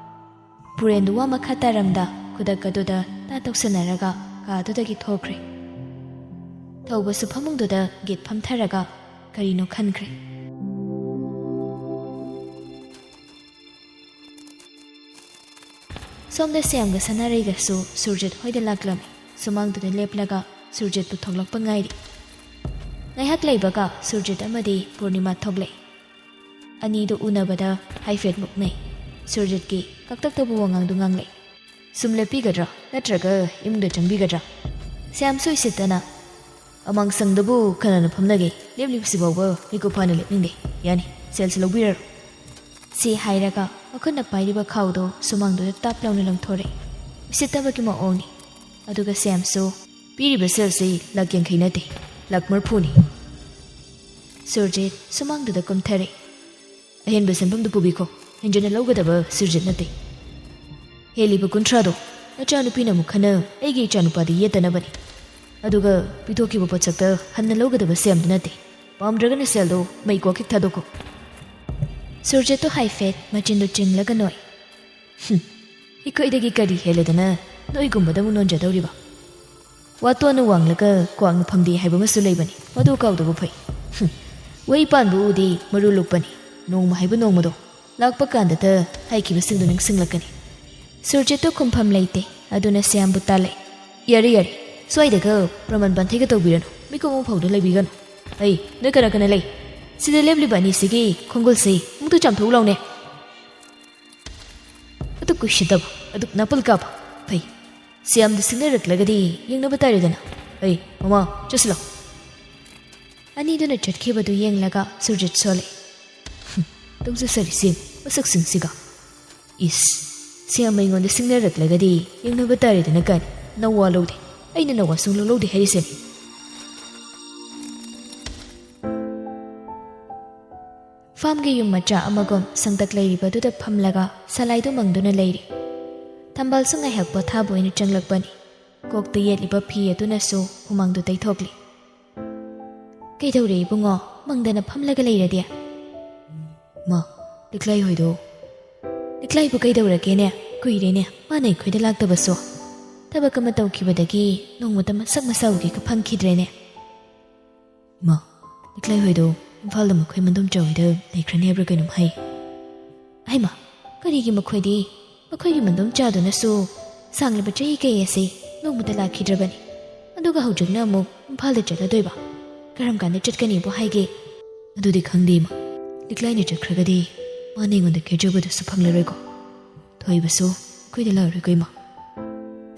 ꯄꯨꯔꯦꯟꯗꯨ ꯋꯥ ꯃꯈꯥ ꯇꯥꯔꯝꯗ ꯈꯨꯗꯛ ꯑꯗꯨꯗ ꯇꯥ ꯇꯧꯁꯟꯅꯔꯒ ꯀꯥꯗꯨꯗꯒꯤ ꯊꯣꯛꯈ꯭ꯔꯦ꯫ ꯊꯧꯕꯁꯨ ꯐꯃꯨꯡꯗꯨꯗ ꯒꯤꯠ ꯐꯝꯊꯔꯒ ꯀꯔꯤꯅꯣ ꯈꯟꯈ꯭ꯔꯦ꯫ ꯁꯣꯝꯗ ꯁ꯭ꯌꯥꯝꯒ ꯁꯅꯥꯔꯩꯒꯁꯨ ꯁꯨꯔꯖꯤꯠ ꯍꯣꯏꯗ ꯂꯥꯛꯂꯝꯃꯤ꯫ ꯁꯨꯃꯥꯡꯗꯨꯗ ꯂꯦꯞꯂꯒ ꯁꯨꯔꯖꯤꯠꯄꯨ ꯊꯣꯛꯂꯛꯄ ꯉꯥꯏꯔꯤ꯫ ꯉꯥꯏꯍꯥꯛ ꯂꯩꯕꯒ ꯁꯨꯔꯖꯤꯠ ꯑꯃꯗꯤ ꯄꯨꯔꯅꯤꯃꯥ ꯊꯣꯛꯂꯛꯏ꯫ ꯑꯅꯤꯗꯨ ꯎꯅꯕꯗ ꯍꯥꯏꯐꯦꯠ ꯃꯨꯛꯅꯩ꯫ ꯁꯨꯔꯖꯤꯠꯀꯤ ꯀꯛꯇꯛꯇꯕ ꯋꯥꯉꯥꯡꯗꯨ ꯉꯥꯡꯂꯛꯏ꯫ "ꯁꯨꯝ ꯂꯦꯞꯄꯤꯒꯗ꯭ꯔꯥ, ꯅꯠꯇ꯭ꯔꯒ ꯏꯃꯨꯡꯗ ꯆꯪꯕꯤꯒꯗ꯭ꯔꯥ?" ꯁ꯭ꯌꯥꯝꯁꯨ ꯏꯁꯤꯠꯇꯅ, "ꯑꯃꯥꯡ ꯁꯪꯗꯕꯨ ꯀꯅꯥꯅ ꯐꯝꯅꯒꯦ? ꯂꯦꯞꯂꯤꯕꯁꯤ ꯐꯥꯎꯕ ꯃꯤꯀꯨꯞ ꯐꯥꯅ ꯂꯦꯞꯅꯤꯡꯗꯦ꯫ ꯌꯥꯅꯤ, ꯁꯦꯜꯁꯤ ꯂꯧꯕꯤꯔꯔꯣ꯫" ꯁꯤ ꯍꯥꯏꯔꯒ ꯃꯈꯨꯠꯅ ꯄꯥꯏꯔꯤꯕ ꯈꯥꯎꯗꯣ ꯁꯨꯃꯥꯡꯗꯨꯗ ꯇꯥꯞ ꯂꯥꯎꯅ ꯂꯪꯊꯣꯔꯛꯏ꯫ ꯎꯁꯤꯠꯇꯕꯒꯤ ꯃꯑꯣꯡꯅꯤ꯫ ꯑꯗꯨꯒ ꯁ꯭ꯌꯥꯝꯁꯨ, "ꯄꯤꯔꯤꯕ ꯁꯦꯜꯁꯤ ꯂꯥꯛ ꯌꯥꯡꯈꯩ ꯅꯠꯇꯦ, ꯂꯥꯛ ꯃꯔꯤꯐꯨꯅꯤ꯫" ꯁꯨꯔꯖꯤꯠ ꯁꯨꯃꯥꯡꯗꯨꯗ ꯀꯨꯝꯊꯔꯛꯏ꯫ "ꯑꯍꯦꯟꯕ ꯁꯦꯟꯐꯝꯗꯨ ꯄꯨꯕꯤꯈꯣ, ꯍꯦꯟꯖꯟꯅ ꯂꯧꯒꯗꯕ ꯁꯨꯔꯖꯤꯠ ꯅꯠꯇꯦ꯫ ꯍꯦꯜꯂꯤꯕ ꯀꯨꯟꯊ꯭ꯔꯥꯗꯣ ꯅꯆꯥꯅꯨꯄꯤꯅ ꯑꯃꯨꯛ ꯍꯟꯅ ꯑꯩꯒꯤ ꯏꯆꯥꯅꯨꯄꯥꯗ ꯌꯦꯠꯇꯅꯕꯅꯤ꯫ ꯑꯗꯨꯒ ꯄꯤꯊꯣꯛꯈꯤꯕ ꯄꯣꯠꯁꯛꯇ ꯍꯟꯅ ꯂꯧꯒꯗꯕ ꯁꯦꯝꯗꯨ ꯅꯠꯇꯦ꯫ ꯄꯥꯝꯗ꯭ꯔꯒꯅ ꯁꯦꯜꯗꯣ ꯃꯩ ꯀꯣꯛ ꯍꯦꯛ ꯊꯥꯗꯣꯛꯈꯣ꯫" ꯁꯨꯔꯖꯤꯠꯇꯨ ꯍꯥꯏꯐꯦꯠ ꯃꯆꯤꯟꯗꯨ ꯆꯤꯡꯂꯒ ꯅꯣꯛꯏ꯫ "ꯍꯨꯝ, ꯑꯩꯈꯣꯏꯗꯒꯤ ꯀꯔꯤ ꯍꯦꯜꯂꯦꯗꯅ ꯅꯣꯏꯒꯨꯝꯕꯗ ꯑꯃꯨꯛ ꯅꯣꯟꯖꯗꯧꯔꯤꯕ? ꯋꯥꯇꯣꯟꯅ ꯋꯥꯡꯂꯒ ꯀ꯭ꯋꯥꯛꯅ ꯐꯝꯗꯦ ꯍꯥꯏꯕ ꯑꯃꯁꯨ ꯂꯩꯕꯅꯤ, ꯃꯗꯨ ꯀꯥꯎꯗꯕ ꯐꯩ꯫ ꯍꯨꯝ, ꯋꯥꯏ ꯄꯥꯟꯕ ꯎꯗꯤ ꯃꯔꯨ ꯂꯨꯞꯄꯅꯤ, ꯅꯣꯡꯃ ꯍꯥꯏꯕ ꯅꯣꯡꯃꯗꯣ ꯂꯥꯛꯄ ꯀꯥꯟꯗꯇ ꯍꯥꯏꯈꯤꯕꯁꯤꯡꯗꯨ ꯅꯤꯡꯁꯤꯡꯂꯛꯀꯅꯤ꯫" ꯁꯨꯔꯖꯤꯠꯇꯨ ꯈꯨꯝꯐꯝ ꯂꯩꯇꯦ, ꯑꯗꯨꯅ ꯁ꯭ꯌꯥꯝꯕꯨ ꯇꯥꯜꯂꯛꯏ꯫ "ꯌꯥꯔꯦ, ꯌꯥꯔꯦ, ꯁ꯭ꯋꯥꯏꯗꯒ ꯄ꯭ꯔꯃꯥꯟ ꯄꯥꯟꯊꯩꯒ ꯇꯧꯕꯤꯔꯅꯨ, ꯃꯤꯀꯨꯞ ꯑꯃ ꯐꯥꯎꯗ ꯂꯩꯕꯤꯒꯅꯨ꯫ ꯑꯩ, ꯅꯣꯏ ꯀꯅꯥ ꯀꯅꯥ ꯂꯩ? ꯁꯤꯗ ꯂꯦꯞꯂꯤꯕ ꯑꯅꯤꯁꯤꯒꯤ ꯈꯣꯡꯒꯨꯜꯁꯤ ꯑꯃꯨꯛꯇ ꯆꯥꯝꯊꯣꯛꯎ ꯂꯥꯎꯅꯦ꯫" ꯑꯗꯨꯛ ꯀꯨꯏꯁꯤꯠꯇꯕ, ꯑꯗꯨꯛ ꯅꯥꯄꯜ ꯀꯥꯕ꯫ ꯐꯩ, ꯁꯤ ꯌꯥꯝꯅ ꯁꯤꯡꯅꯔꯛꯂꯒꯗꯤ ꯌꯦꯡꯅꯕ ꯇꯥꯔꯦꯗꯅ꯫ ꯑꯩ, ꯃꯃꯥ, ꯆꯠꯁꯤꯜꯂꯣ꯫ ꯑꯅꯤꯗꯨꯅ ꯆꯠꯈꯤꯕꯗꯨ ꯌꯦꯡꯂꯒ ꯁꯨꯔꯖꯤꯠ ꯁꯣꯜꯂꯤ꯫ "ꯍꯨꯝ, ꯇꯧꯖꯁꯔꯤꯁꯦ ꯃꯁꯛꯁꯤꯡꯁꯤꯒ꯫ ꯏꯁ, ꯁꯤ ꯑꯃ ꯑꯩꯉꯣꯟꯗ ꯁꯤꯡꯅꯔꯛꯂꯒꯗꯤ ꯌꯦꯡꯅꯕ ꯇꯥꯔꯦꯗꯅ ꯀꯟ꯫ ꯅꯋꯥ ꯂꯧꯗꯦ, ꯑꯩꯅ ꯅꯋꯥ ꯁꯨꯡꯂꯧ ꯂꯧꯗꯦ ꯍꯥꯏꯔꯤꯁꯤꯅꯤ꯫ ꯐꯥꯝꯒꯤ ꯌꯨꯝ ꯃꯆꯥ ꯑꯃꯒꯨꯝ ꯁꯪꯇꯛ ꯂꯩꯔꯤꯕꯗꯨꯗ ꯐꯝꯂꯒ ꯁꯂꯥꯏꯗꯨ ꯃꯪꯗꯨꯅ ꯂꯩꯔꯤ꯫ ꯊꯝꯕꯥꯜꯁꯨ ꯉꯥꯏꯍꯥꯛ ꯄꯣꯊꯥꯕ ꯑꯣꯏꯅ ꯆꯪꯂꯛꯄꯅꯤ꯫ ꯀꯣꯛꯇ ꯌꯦꯠꯂꯤꯕ ꯐꯤ ꯑꯗꯨꯅꯁꯨ ꯍꯨꯃꯥꯡꯗꯨ ꯇꯩꯊꯣꯛꯂꯤ꯫ "ꯀꯩꯗꯧꯔꯦ ꯏꯕꯨꯡꯉꯣ, ꯃꯪꯗꯅ ꯐꯝꯂꯒ ꯂꯩꯔꯗꯤ?" "ꯃꯥ, ꯂꯤꯛꯂꯥꯏ ꯍꯣꯏꯗꯣ?" "ꯂꯤꯛꯂꯥꯏꯕꯨ ꯀꯩꯗꯧꯔꯒꯦꯅꯦ? ꯀꯨꯏꯔꯦꯅꯦ ꯃꯥꯅ ꯑꯩꯈꯣꯏꯗ ꯂꯥꯛꯇꯕꯁꯨ꯫ ꯊꯕꯛ ꯑꯃ ꯇꯧꯈꯤꯕꯗꯒꯤ ꯅꯣꯡꯃꯇ ꯃꯁꯛ ꯃꯁꯥ ꯎꯒꯦꯒ ꯐꯪꯈꯤꯗ꯭ꯔꯦꯅꯦ꯫" "ꯃꯥ, ꯂꯤꯛꯂꯥꯏ ꯍꯣꯏꯗꯣ ꯏꯝꯐꯥꯜꯗ ꯃꯈꯣꯏ ꯃꯗꯣꯝꯆꯥ ꯍꯣꯏꯗ ꯂꯩꯈ꯭ꯔꯅꯤ ꯍꯥꯏꯕ꯭ꯔꯥ ꯀꯩꯅꯣꯝ ꯍꯥꯏ꯫" "ꯍꯩꯃꯥ, ꯀꯔꯤꯒꯤ ꯃꯈꯣꯏꯗꯤ? ꯃꯈꯣꯏꯒꯤ ꯃꯗꯣꯝꯆꯥꯗꯨꯅꯁꯨ ꯁꯥꯡꯂꯕ ꯆꯍꯤ ꯀꯌꯥ ꯑꯁꯤ ꯅꯣꯡꯃꯇ ꯂꯥꯛꯈꯤꯗ꯭ꯔꯕꯅꯤ꯫ ꯑꯗꯨꯒ ꯍꯧꯖꯤꯛꯅ ꯑꯃꯨꯛ ꯏꯝꯐꯥꯜꯗ ꯆꯠꯂꯗꯣꯏꯕ꯫ ꯀꯔꯝ ꯀꯥꯟꯗ ꯆꯠꯀꯅꯤꯕꯨ ꯍꯥꯏꯒꯦ?" "ꯑꯗꯨꯗꯤ ꯈꯪꯗꯦ ꯏꯃꯥ꯫ ꯂꯤꯛꯂꯥꯏꯅ ꯆꯠꯈ꯭ꯔꯒꯗꯤ ꯃꯥꯅ ꯑꯩꯉꯣꯟꯗ ꯀꯦꯖꯕꯗꯨꯁꯨ ꯐꯪꯂꯔꯣꯏꯀꯣ꯫ ꯊꯣꯏꯕꯁꯨ ꯑꯩꯈꯣꯏꯗ ꯂꯥꯛꯑꯔꯣꯏꯀꯣ ꯏꯃꯥ꯫"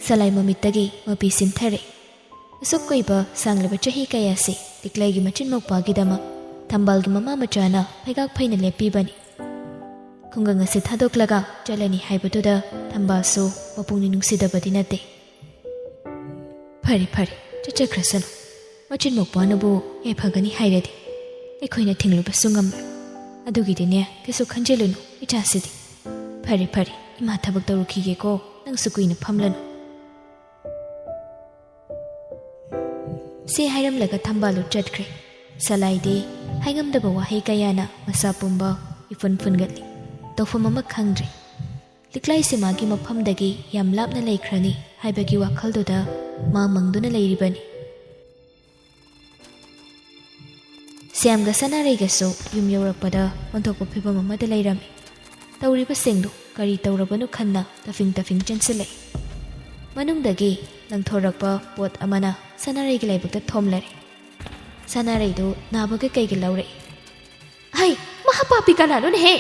ꯁꯂꯥꯏ ꯃꯃꯤꯠꯇꯒꯤ ꯃꯄꯤ ꯁꯤꯟꯊꯔꯦ꯫ ꯑꯁꯨꯛ ꯀꯨꯏꯕ ꯁꯥꯡꯂꯕ ꯆꯍꯤ ꯀꯌꯥꯁꯤ ꯂꯤꯛꯂꯥꯏꯒꯤ ꯃꯆꯤꯟ ꯃꯧꯄ꯭ꯋꯥꯒꯤꯗꯃꯛ ꯊꯝꯕꯥꯜꯒꯤ ꯃꯃꯥ ꯃꯆꯥꯅ ꯐꯩꯒꯥꯛ ꯐꯩꯅ ꯂꯦꯞꯄꯤꯕꯅꯤ꯫ ꯈꯨꯡꯒꯪ ꯑꯁꯤ ꯊꯥꯗꯣꯛꯂꯒ ꯆꯠꯂꯅꯤ ꯍꯥꯏꯕꯗꯨꯗ ꯊꯝꯕꯥꯜꯁꯨ ꯃꯄꯨꯛꯅꯤꯡ ꯅꯨꯡꯁꯤꯗꯕꯗꯤ ꯅꯠꯇꯦ꯫ "ꯐꯔꯦ, ꯐꯔꯦ, ꯆꯠꯆꯈ꯭ꯔꯁꯅꯨ꯫ ꯃꯆꯤꯟ ꯃꯧꯄ꯭ꯋꯥꯅꯕꯨ ꯌꯥꯏꯐꯒꯅꯤ ꯍꯥꯏꯔꯗꯤ ꯑꯩꯈꯣꯏꯅ ꯊꯤꯡꯂꯨꯕꯁꯨ ꯉꯝꯂꯣꯏ꯫ ꯑꯗꯨꯒꯤꯗꯤꯅꯦ ꯀꯩꯁꯨ ꯈꯟꯖꯤꯜꯂꯨꯅꯨ ꯏꯆꯥꯁꯤꯗꯤ꯫ ꯐꯔꯦ, ꯐꯔꯦ, ꯏꯃꯥ ꯊꯕꯛ ꯇꯧꯔꯨꯈꯤꯒꯦꯀꯣ, ꯅꯪꯁꯨ ꯀꯨꯏꯅ ꯐꯝꯂꯅꯨ꯫" ꯁꯤ ꯍꯥꯏꯔꯝꯂꯒ ꯊꯝꯕꯥꯜꯂꯨ ꯆꯠꯈ꯭ꯔꯦ꯫ ꯁꯂꯥꯏꯗꯤ ꯍꯥꯏꯉꯝꯗꯕ ꯋꯥꯍꯩ ꯀꯌꯥꯅ ꯃꯁꯥ ꯄꯨꯝꯕ ꯏꯐꯨꯟ ꯐꯨꯟꯒꯠꯂꯤ꯫ ꯇꯧꯐꯝ ꯑꯃ ꯈꯪꯗ꯭ꯔꯦ꯫ ꯂꯤꯛꯂꯥꯏꯁꯤ ꯃꯥꯒꯤ ꯃꯐꯝꯗꯒꯤ ꯌꯥꯝ ꯂꯥꯞꯅ ꯂꯩꯈ꯭ꯔꯅꯤ ꯍꯥꯏꯕꯒꯤ ꯋꯥꯈꯜꯗꯨꯗ ꯃꯥ ꯃꯪꯗꯨꯅ ꯂꯩꯔꯤꯕꯅꯤ꯫ ꯁ꯭ꯌꯥꯝꯒ ꯁꯅꯥꯔꯩꯒꯁꯨ ꯌꯨꯝ ꯌꯧꯔꯛꯄꯗ ꯑꯣꯟꯊꯣꯛꯄ ꯐꯤꯕꯝ ꯑꯃꯗ ꯂꯩꯔꯝꯃꯤ꯫ ꯇꯧꯔꯤꯕꯁꯤꯡꯗꯨ ꯀꯔꯤ ꯇꯧꯔꯕꯅꯣ ꯈꯟꯅ ꯇꯐꯤꯡ ꯇꯐꯤꯡ ꯆꯦꯟꯁꯤꯜꯂꯛꯏ꯫ ꯃꯅꯨꯡꯗꯒꯤ ꯂꯪꯊꯣꯔꯛꯄ ꯄꯣꯠ ꯑꯃꯅ ꯁꯅꯥꯔꯩꯒꯤ ꯂꯥꯏꯕꯛꯇ ꯊꯣꯝꯂꯔꯦ꯫ ꯁꯅꯥꯔꯩꯗꯨ ꯅꯥꯕꯒ ꯀꯩꯒ ꯂꯧꯔꯛꯏ꯫ "ꯍꯩ, ꯃꯍꯥ ꯄꯥꯄꯤ ꯀꯅꯥꯅꯣꯅꯦꯍꯦ?"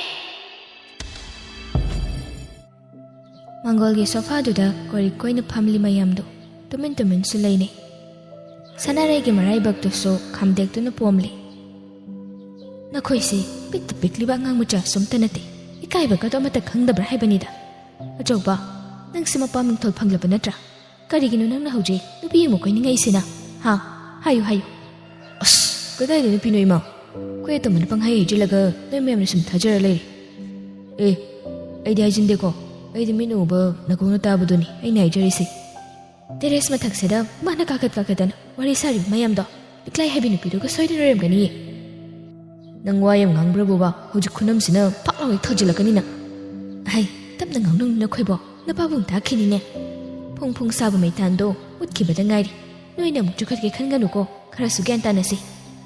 ꯃꯪꯒꯣꯜꯒꯤ ꯁꯣꯐꯥꯗꯨꯗ ꯀꯣꯔꯤꯛ ꯀꯣꯏꯅ ꯐꯝꯂꯤ ꯃꯌꯥꯝꯗꯨ ꯇꯨꯃꯤꯟ ꯇꯨꯃꯤꯟꯁꯨ ꯂꯩꯅꯩ꯫ ꯁꯅꯥꯔꯩꯒꯤ ꯃꯔꯥꯏꯕꯛꯇꯨꯁꯨ ꯈꯥꯝꯗꯦꯛꯇꯨꯅ ꯄꯣꯝꯂꯤ꯫ ꯑꯩꯈꯣꯏꯁꯦ ꯄꯤꯛꯇ ꯄꯤꯛꯂꯤꯕ ꯑꯉꯥꯡ ꯃꯆꯥꯁꯨ ꯑꯝꯇ ꯅꯠꯇꯦ꯫ ꯏꯀꯥꯏꯕꯒꯗꯣ ꯑꯃꯠꯇ ꯈꯪꯗꯕ꯭ꯔꯥ ꯍꯥꯏꯕꯅꯤꯗ꯫ ꯑꯆꯧꯕ, ꯅꯪꯁꯦ ꯃꯄꯥ ꯃꯤꯡꯊꯣꯜ ꯐꯪꯂꯕ ꯅꯠꯇ꯭ꯔꯥ? ꯀꯔꯤꯒꯤꯅꯣ ꯅꯪꯅ ꯍꯧꯖꯤꯛ ꯅꯨꯄꯤ ꯑꯃ ꯀꯣꯏꯅꯤꯡꯉꯛꯏꯁꯤꯅ? ꯍꯥ? ꯍꯥꯏꯌꯨ, ꯍꯥꯏꯌꯨ꯫ ꯑꯁ, ꯀꯗꯥꯏꯗ ꯅꯨꯄꯤꯅꯣ ꯏꯃꯥ? ꯑꯩꯈꯣꯏ ꯑꯇꯣꯝꯕꯅ ꯄꯪꯍꯥꯏ ꯍꯥꯏꯖꯤꯜꯂꯒ ꯅꯣꯏ ꯃꯌꯥꯝꯅ ꯁꯨꯝ ꯊꯥꯖꯔ ꯂꯩꯔꯦ꯫ ꯑꯦ, ꯑꯩꯗꯤ ꯍꯥꯏꯖꯤꯟꯗꯦꯀꯣ꯫ ꯑꯩꯗꯤ ꯃꯤꯠꯅ ꯎꯕ ꯅꯥꯀꯣꯡꯅ ꯇꯥꯕꯗꯨꯅꯤ ꯑꯩꯅ ꯍꯥꯏꯖꯔꯤꯁꯦ꯫ ꯇꯦꯔꯦꯁ ꯃꯊꯛꯁꯤꯗ ꯃꯥꯅ ꯀꯥꯈꯠ ꯀꯥꯈꯠꯇꯅ ꯋꯥꯔꯤ ꯁꯥꯔꯤꯕ ꯃꯌꯥꯝꯗꯣ ꯂꯤꯛꯂꯥꯏ ꯍꯥꯏꯕꯤ ꯅꯨꯄꯤꯗꯨꯒ ꯁꯣꯏꯗꯅ ꯑꯣꯏꯔꯝꯒꯅꯤꯌꯦ꯫ ꯅꯪ ꯋꯥ ꯌꯥꯝ ꯉꯥꯡꯕ꯭ꯔꯕꯨꯕ? ꯍꯧꯖꯤꯛ ꯈꯨꯅꯝꯁꯤꯅ ꯐꯥꯛ ꯂꯥꯎꯒꯩ ꯊꯥꯖꯤꯜꯂꯛꯀꯅꯤꯅ꯫ ꯑꯍꯩ, ꯇꯞꯅ ꯉꯥꯡꯅꯧ ꯅꯈꯣꯏꯕꯣ, ꯅꯄꯥꯕꯨꯡ ꯇꯥꯈꯤꯅꯤꯅꯦ꯫ ꯐꯨꯡ ꯐꯨꯡ ꯁꯥꯕ ꯃꯩꯇꯥꯟꯗꯣ ꯃꯨꯠꯈꯤꯕꯗ ꯉꯥꯏꯔꯤ꯫ ꯅꯣꯏꯅ ꯑꯃꯨꯛ ꯆꯨꯈꯠꯀꯦ ꯈꯟꯒꯅꯨꯀꯣ, ꯈꯔꯁꯨ ꯒ꯭ꯌꯥꯟ ꯇꯥꯅꯁꯤ꯫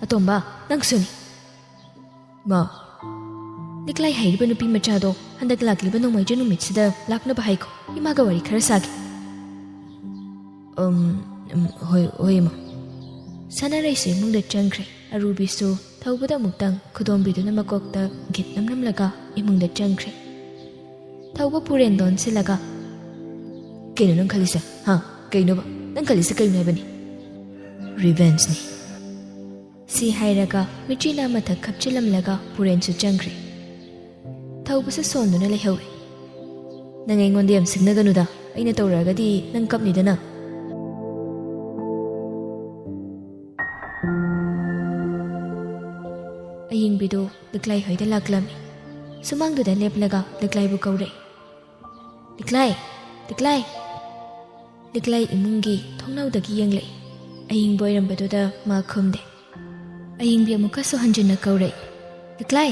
ꯑꯇꯣꯝꯕ, ꯅꯪꯁꯨꯅꯤ꯫ ꯃꯥ꯫ ꯂꯤꯛꯂꯥꯏ ꯍꯥꯏꯔꯤꯕ ꯅꯨꯄꯤ ꯃꯆꯥꯗꯣ ꯍꯟꯗꯛ ꯂꯥꯛꯂꯤꯕ ꯅꯣꯡꯃꯥꯏꯖꯤꯡ ꯅꯨꯃꯤꯠꯁꯤꯗ ꯂꯥꯛꯅꯕ ꯍꯥꯏꯈꯣ, ꯏꯃꯥꯒ ꯋꯥꯔꯤ ꯈꯔ ꯁꯥꯒꯦ꯫ ꯎꯝ, ꯎꯝ, ꯍꯣꯏ, ꯍꯣꯏ, ꯏꯃꯥ꯫ ꯁꯅꯥꯔꯩꯁꯨ ꯏꯃꯨꯡꯗ ꯆꯪꯈ꯭ꯔꯦ꯫ ꯑꯔꯨꯕꯤꯁꯨ ꯊꯧꯕꯗ ꯑꯃꯨꯛꯇꯪ ꯈꯨꯗꯣꯝꯕꯤꯗꯨꯅ ꯃꯀꯣꯛꯇ ꯒꯤꯠ ꯅꯝꯂꯝꯂꯒ ꯏꯃꯨꯡꯗ ꯆꯪꯈ꯭ꯔꯦ꯫ ꯊꯧꯕ ꯄꯨꯔꯦꯟꯗꯣ ꯑꯣꯟꯁꯤꯜꯂꯒ, "ꯀꯩꯅꯣ ꯅꯪ ꯈꯜꯂꯤꯁꯦ? ꯍꯥ? ꯀꯩꯅꯣꯕ? ꯅꯪ ꯈꯜꯂꯤꯁꯦ ꯀꯩꯅꯣ ꯍꯥꯏꯕꯅꯤ?" "ꯔꯤꯚꯦꯟꯖꯅꯤ꯫" ꯁꯤ ꯍꯥꯏꯔꯒ ꯃꯤꯠꯆꯤꯅ ꯃꯊꯛ ꯈꯞꯆꯤꯜꯂꯝꯂꯒ ꯄꯨꯔꯦꯟꯁꯨ ꯆꯪꯈ꯭ꯔꯦ꯫ ꯊꯧꯕꯁꯨ ꯁꯣꯟꯗꯨꯅ ꯂꯩꯍꯧꯏ꯫ "ꯅꯪ ꯑꯩꯉꯣꯟꯗ ꯌꯥꯝ ꯁꯤꯡꯅꯒꯅꯨꯗ, ꯑꯩꯅ ꯇꯧꯔꯛꯑꯒꯗꯤ ꯅꯪ ꯀꯞꯅꯤꯗꯅ꯫" ꯑꯌꯤꯡꯕꯤꯗꯨ ꯂꯤꯛꯂꯥꯏ ꯍꯣꯏꯗ ꯂꯥꯛꯂꯝꯃꯤ꯫ ꯁꯨꯃꯥꯡꯗꯨꯗ ꯂꯦꯞꯂꯒ ꯂꯤꯛꯂꯥꯏꯕꯨ ꯀꯧꯔꯛꯏ꯫ "ꯂꯤꯛꯂꯥꯏ! ꯂꯤꯛꯂꯥꯏ!" ꯂꯤꯛꯂꯥꯏ ꯏꯃꯨꯡꯒꯤ ꯊꯣꯡꯅꯥꯎꯗꯒꯤ ꯌꯦꯡꯂꯛꯏ꯫ ꯑꯌꯤꯡꯕ ꯑꯣꯏꯔꯝꯕꯗꯨꯗ ꯃꯥ ꯈꯨꯝꯗꯦ꯫ ꯑꯌꯤꯡꯕꯤ ꯑꯃꯨꯛꯀꯁꯨ ꯍꯟꯖꯤꯟꯅ ꯀꯧꯔꯛꯏ, "ꯂꯤꯛꯂꯥꯏ!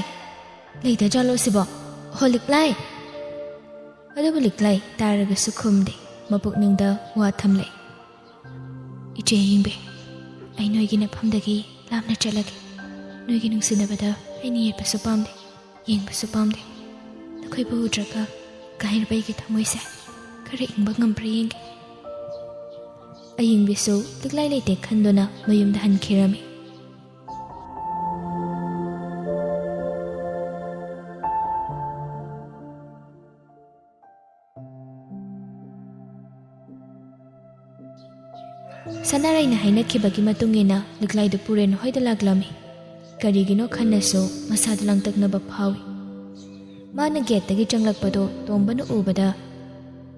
ꯂꯩꯇ ꯖꯥꯠꯂꯣ ꯁꯤꯕꯣ? ꯍꯣ ꯂꯤꯛꯂꯥꯏ!" ꯑꯗꯨꯕꯨ ꯂꯤꯛꯂꯥꯏ ꯇꯥꯔꯒꯁꯨ ꯈꯨꯝꯗꯦ꯫ ꯃꯄꯨꯛꯅꯤꯡꯗ ꯋꯥ ꯊꯝꯂꯛꯏ꯫ "ꯏꯆꯦ ꯑꯌꯤꯡꯕꯤ, ꯑꯩ ꯅꯣꯏꯒꯤ ꯅꯐꯝꯗꯒꯤ ꯂꯥꯞꯅ ꯆꯠꯂꯒꯦ꯫ ꯅꯣꯏꯒꯤ ꯅꯨꯡꯁꯤꯅꯕꯗ ꯑꯩꯅ ꯌꯦꯠꯄꯁꯨ ꯄꯥꯝꯗꯦ, ꯌꯦꯡꯕꯁꯨ ꯄꯥꯝꯗꯦ꯫ ꯅꯈꯣꯏꯕꯨ ꯎꯗ꯭ꯔꯒ ꯀꯥꯏꯔꯕ ꯑꯩꯒꯤ ꯊꯃꯣꯏꯁꯦ ꯈꯔ ꯏꯪꯕ ꯉꯝꯕ꯭ꯔꯥ ꯌꯦꯡꯒꯦ꯫" ꯑꯌꯤꯡꯕꯤꯁꯨ ꯂꯤꯛꯂꯥꯏ ꯂꯩꯇꯦ ꯈꯟꯗꯨꯅ ꯃꯌꯨꯝꯗ ꯍꯟꯈꯤꯔꯝꯃꯤ꯫ ꯁꯅꯥꯔꯩꯅ ꯍꯥꯏꯅꯈꯤꯕꯒꯤ ꯃꯇꯨꯡ ꯏꯟꯅ ꯂꯤꯛꯂꯥꯏꯗꯨ ꯄꯨꯔꯦꯟ ꯍꯣꯏꯗ ꯂꯥꯛꯂꯝꯃꯤ꯫ ꯀꯔꯤꯒꯤꯅꯣ ꯈꯟꯅꯁꯨ ꯃꯁꯥꯗ ꯂꯥꯡꯇꯛꯅꯕ ꯐꯥꯎꯏ꯫ ꯃꯥꯅ ꯒꯦꯠꯇꯒꯤ ꯆꯪꯂꯛꯄꯗꯣ ꯇꯣꯝꯕꯅ ꯎꯕꯗ,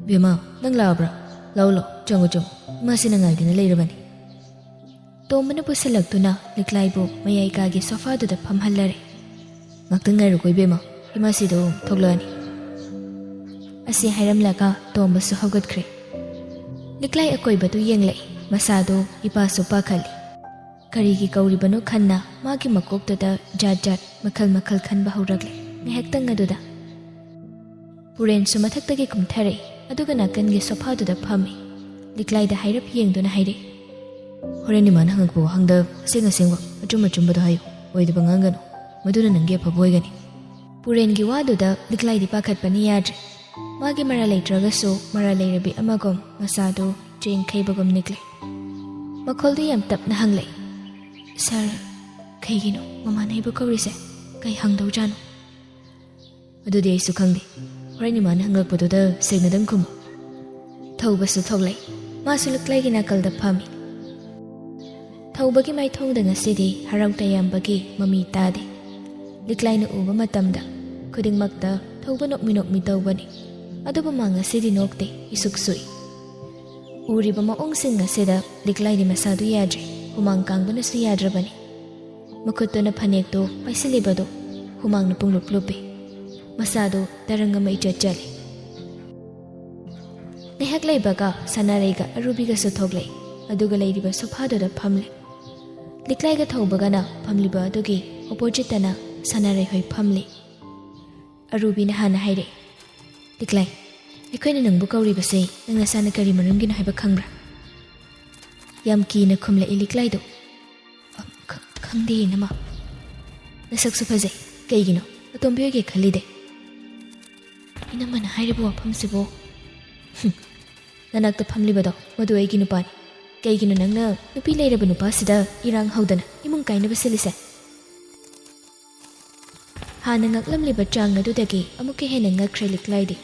"ꯕꯦꯝꯃ, ꯅꯪ ꯂꯥꯛꯑꯕ꯭ꯔꯥ? ꯂꯥꯛꯎ, ꯂꯥꯛꯎ, ꯆꯪꯉꯨ, ꯆꯪꯉꯨ꯫ ꯏꯃꯥꯁꯤꯅ ꯉꯥꯏꯗꯨꯅ ꯂꯩꯔꯕꯅꯤ꯫" ꯇꯣꯝꯕꯅ ꯄꯨꯁꯜꯂꯛꯇꯨꯅ ꯂꯤꯛꯂꯥꯏꯕꯨ ꯃꯌꯥꯏ ꯀꯥꯒꯤ ꯁꯣꯐꯥꯗꯨꯗ ꯐꯝꯍꯜꯂꯔꯦ꯫ "ꯉꯥꯛꯇꯪ ꯉꯥꯏꯔꯨꯀꯣ ꯏꯕꯦꯝꯃ, ꯏꯃꯥꯁꯤꯗꯣ ꯊꯣꯛꯂꯛꯑꯅꯤ꯫" ꯑꯁꯤ ꯍꯥꯏꯔꯝꯂꯒ ꯇꯣꯝꯕꯁꯨ ꯍꯧꯒꯠꯈ꯭ꯔꯦ꯫ ꯂꯤꯛꯂꯥꯏ ꯑꯀꯣꯏꯕꯗꯨ ꯌꯦꯡꯂꯛꯏ, ꯃꯁꯥꯗꯨ ꯏꯄꯥꯁꯨ ꯄꯥꯈꯠꯂꯤ꯫ ꯀꯔꯤꯒꯤ ꯀꯧꯔꯤꯕꯅꯣ ꯈꯟꯅ ꯃꯥꯒꯤ ꯃꯀꯣꯛꯇꯨꯗ ꯖꯥꯠ ꯖꯥꯠ ꯃꯈꯜ ꯃꯈꯜ ꯈꯟꯕ ꯍꯧꯔꯛꯂꯦ ꯉꯥꯏꯍꯥꯛꯇꯪ ꯑꯗꯨꯗ꯫ ꯄꯨꯔꯦꯟꯁꯨ ꯃꯊꯛꯇꯒꯤ ꯀꯨꯝꯊꯔꯛꯏ, ꯑꯗꯨꯒ ꯅꯥꯀꯟꯒꯤ ꯁꯣꯐꯥꯗꯨꯗ ꯐꯝꯃꯤ꯫ ꯂꯤꯛꯂꯥꯏꯗ ꯍꯥꯏꯔꯞ ꯌꯦꯡꯗꯨꯅ ꯍꯥꯏꯔꯛꯏ, "ꯍꯣꯔꯦꯟ ꯏꯃꯥꯅ ꯍꯪꯉꯛꯄ ꯋꯥꯍꯪꯗ ꯑꯁꯦꯡ ꯑꯁꯦꯡꯕ, ꯑꯆꯨꯝ ꯑꯆꯨꯝꯕꯗꯣ ꯍꯥꯏꯌꯨ꯫ ꯑꯣꯏꯗꯕ ꯉꯥꯡꯒꯅꯨ꯫ ꯃꯗꯨꯅ ꯅꯪꯒꯤ ꯑꯐꯕ ꯑꯣꯏꯒꯅꯤ꯫" ꯄꯨꯔꯦꯟꯒꯤ ꯋꯥꯗꯨꯗ ꯂꯤꯛꯂꯥꯏꯗꯤ ꯄꯥꯈꯠꯄꯅ ꯌꯥꯗ꯭ꯔꯦ꯫ ꯃꯥꯒꯤ ꯃꯔꯥꯜ ꯂꯩꯇ꯭ꯔꯒꯁꯨ ꯃꯔꯥꯜ ꯂꯩꯔꯕꯤ ꯑꯃꯒꯨꯝ ꯃꯁꯥꯗꯨ ꯆꯦꯡ ꯈꯩꯕꯒꯨꯝ ꯅꯤꯛꯂꯦ꯫ ꯃꯈꯣꯜꯗꯨ ꯌꯥꯝ ꯇꯞꯅ ꯍꯪꯂꯛꯏ, "ꯁꯥꯔ, ꯀꯩꯒꯤꯅꯣ ꯃꯃꯥꯅ ꯑꯩꯕꯨ ꯀꯧꯔꯤꯁꯦ? ꯀꯩ ꯍꯪꯗꯧꯖꯥꯠꯅꯣ?" "ꯑꯗꯨꯗꯤ ꯑꯩꯁꯨ ꯈꯪꯗꯦ꯫ ꯍꯣꯔꯦꯟ ꯏꯃꯥꯅ ꯍꯪꯂꯛꯄꯗꯨꯗ ꯁꯦꯡꯅꯗꯪ ꯈꯨꯝꯃꯨ꯫" ꯊꯧꯕꯁꯨ ꯊꯣꯛꯂꯛꯏ꯫ ꯃꯥꯁꯨ ꯂꯤꯛꯂꯥꯏꯒꯤ ꯅꯥꯀꯜꯗ ꯐꯝꯃꯤ꯫ ꯊꯧꯕꯒꯤ ꯃꯥꯏꯊꯣꯡꯗ ꯉꯁꯤꯗꯤ ꯍꯔꯥꯎ ꯇꯌꯥꯝꯕꯒꯤ ꯃꯃꯤ ꯇꯥꯗꯦ꯫ ꯂꯤꯛꯂꯥꯏꯅ ꯎꯕ ꯃꯇꯝꯗ ꯈꯨꯗꯤꯡꯃꯛꯇ ꯊꯧꯕ ꯅꯣꯛꯃꯤ ꯅꯣꯛꯃꯤ ꯇꯧꯕꯅꯤ꯫ ꯑꯗꯨꯕꯨ ꯃꯥ ꯉꯁꯤꯗꯤ ꯅꯣꯛꯇꯦ, ꯏꯁꯨꯛ ꯁꯨꯏ꯫ ꯎꯔꯤꯕ ꯃꯑꯣꯡꯁꯤꯡ ꯑꯁꯤꯗ ꯂꯤꯛꯂꯥꯏꯗꯤ ꯃꯁꯥꯗꯨ ꯌꯥꯗ꯭ꯔꯦ, ꯍꯨꯃꯥꯡ ꯀꯥꯡꯕꯅꯁꯨ ꯌꯥꯗ꯭ꯔꯕꯅꯤ꯫ ꯃꯈꯨꯠꯇꯨꯅ ꯐꯅꯦꯛꯇꯨ ꯄꯥꯏꯁꯤꯜꯂꯤꯕꯗꯨ ꯍꯨꯃꯥꯡꯅ ꯄꯨꯡꯂꯨꯞ ꯂꯨꯞꯄꯤ꯫ ꯃꯁꯥꯗꯨ ꯇꯔꯪ ꯑꯃ ꯏꯆꯠ ꯆꯠꯂꯤ꯫ ꯉꯥꯏꯍꯥꯛ ꯂꯩꯕꯒ ꯁꯅꯥꯔꯩꯒ ꯑꯔꯨꯕꯤꯒꯁꯨ ꯊꯣꯛꯂꯛꯏ, ꯑꯗꯨꯒ ꯂꯩꯔꯤꯕ ꯁꯣꯐꯥꯗꯨꯗ ꯐꯝꯂꯦ꯫ ꯂꯤꯛꯂꯥꯏꯒ ꯊꯧꯕꯒꯅ ꯐꯝꯂꯤꯕ ꯑꯗꯨꯒꯤ ꯑꯣꯄꯣꯖꯤꯠꯇꯅ ꯁꯅꯥꯔꯩ ꯍꯣꯏ ꯐꯝꯂꯤ꯫ ꯑꯔꯨꯕꯤꯅ ꯍꯥꯟꯅ ꯍꯥꯏꯔꯛꯏ, "ꯂꯤꯛꯂꯥꯏ, ꯑꯩꯈꯣꯏꯅ ꯅꯪꯕꯨ ꯀꯧꯔꯤꯕꯁꯦ ꯅꯪ ꯅꯁꯥꯅ ꯀꯔꯤ ꯃꯔꯝꯒꯤꯅꯣ ꯍꯥꯏꯕ ꯈꯪꯕ꯭ꯔꯥ?" ꯌꯥꯝ ꯀꯤꯅ ꯈꯨꯝꯂꯛꯏ ꯂꯤꯛꯂꯥꯏꯗꯣ꯫ "ꯑ, ꯈ-, ꯈꯪꯗꯦ, ꯏꯅꯝꯃ꯫" "ꯅꯁꯛꯁꯨ ꯐꯖꯩ꯫ ꯀꯩꯒꯤꯅꯣ? ꯑꯇꯣꯝꯕꯤ ꯑꯣꯏꯒꯦ ꯈꯜꯂꯤꯗꯦ꯫" "ꯏꯅꯝꯃꯅ ꯍꯥꯏꯔꯤꯕ ꯋꯥꯐꯝꯁꯤꯕꯨ?" "ꯍꯨꯝ, ꯅꯅꯥꯛꯇ ꯐꯝꯂꯤꯕꯗꯣ, ꯃꯗꯨ ꯑꯩꯒꯤ ꯅꯨꯄꯥꯅꯤ꯫ ꯀꯩꯒꯤꯅꯣ ꯅꯪꯅ ꯅꯨꯄꯤ ꯂꯩꯔꯕ ꯅꯨꯄꯥꯁꯤꯗ ꯏꯔꯥꯡ ꯍꯧꯗꯅ ꯏꯃꯨꯡ ꯀꯥꯏꯅꯕ ꯁꯤꯜꯂꯤꯁꯦ?" ꯍꯥꯟꯅ ꯉꯛꯂꯝꯂꯤꯕ ꯆꯥꯡ ꯑꯗꯨꯗꯒꯤ ꯑꯃꯨꯛꯀ ꯍꯦꯟꯅ ꯉꯛꯈ꯭ꯔꯦ ꯂꯤꯛꯂꯥꯏꯗꯤ꯫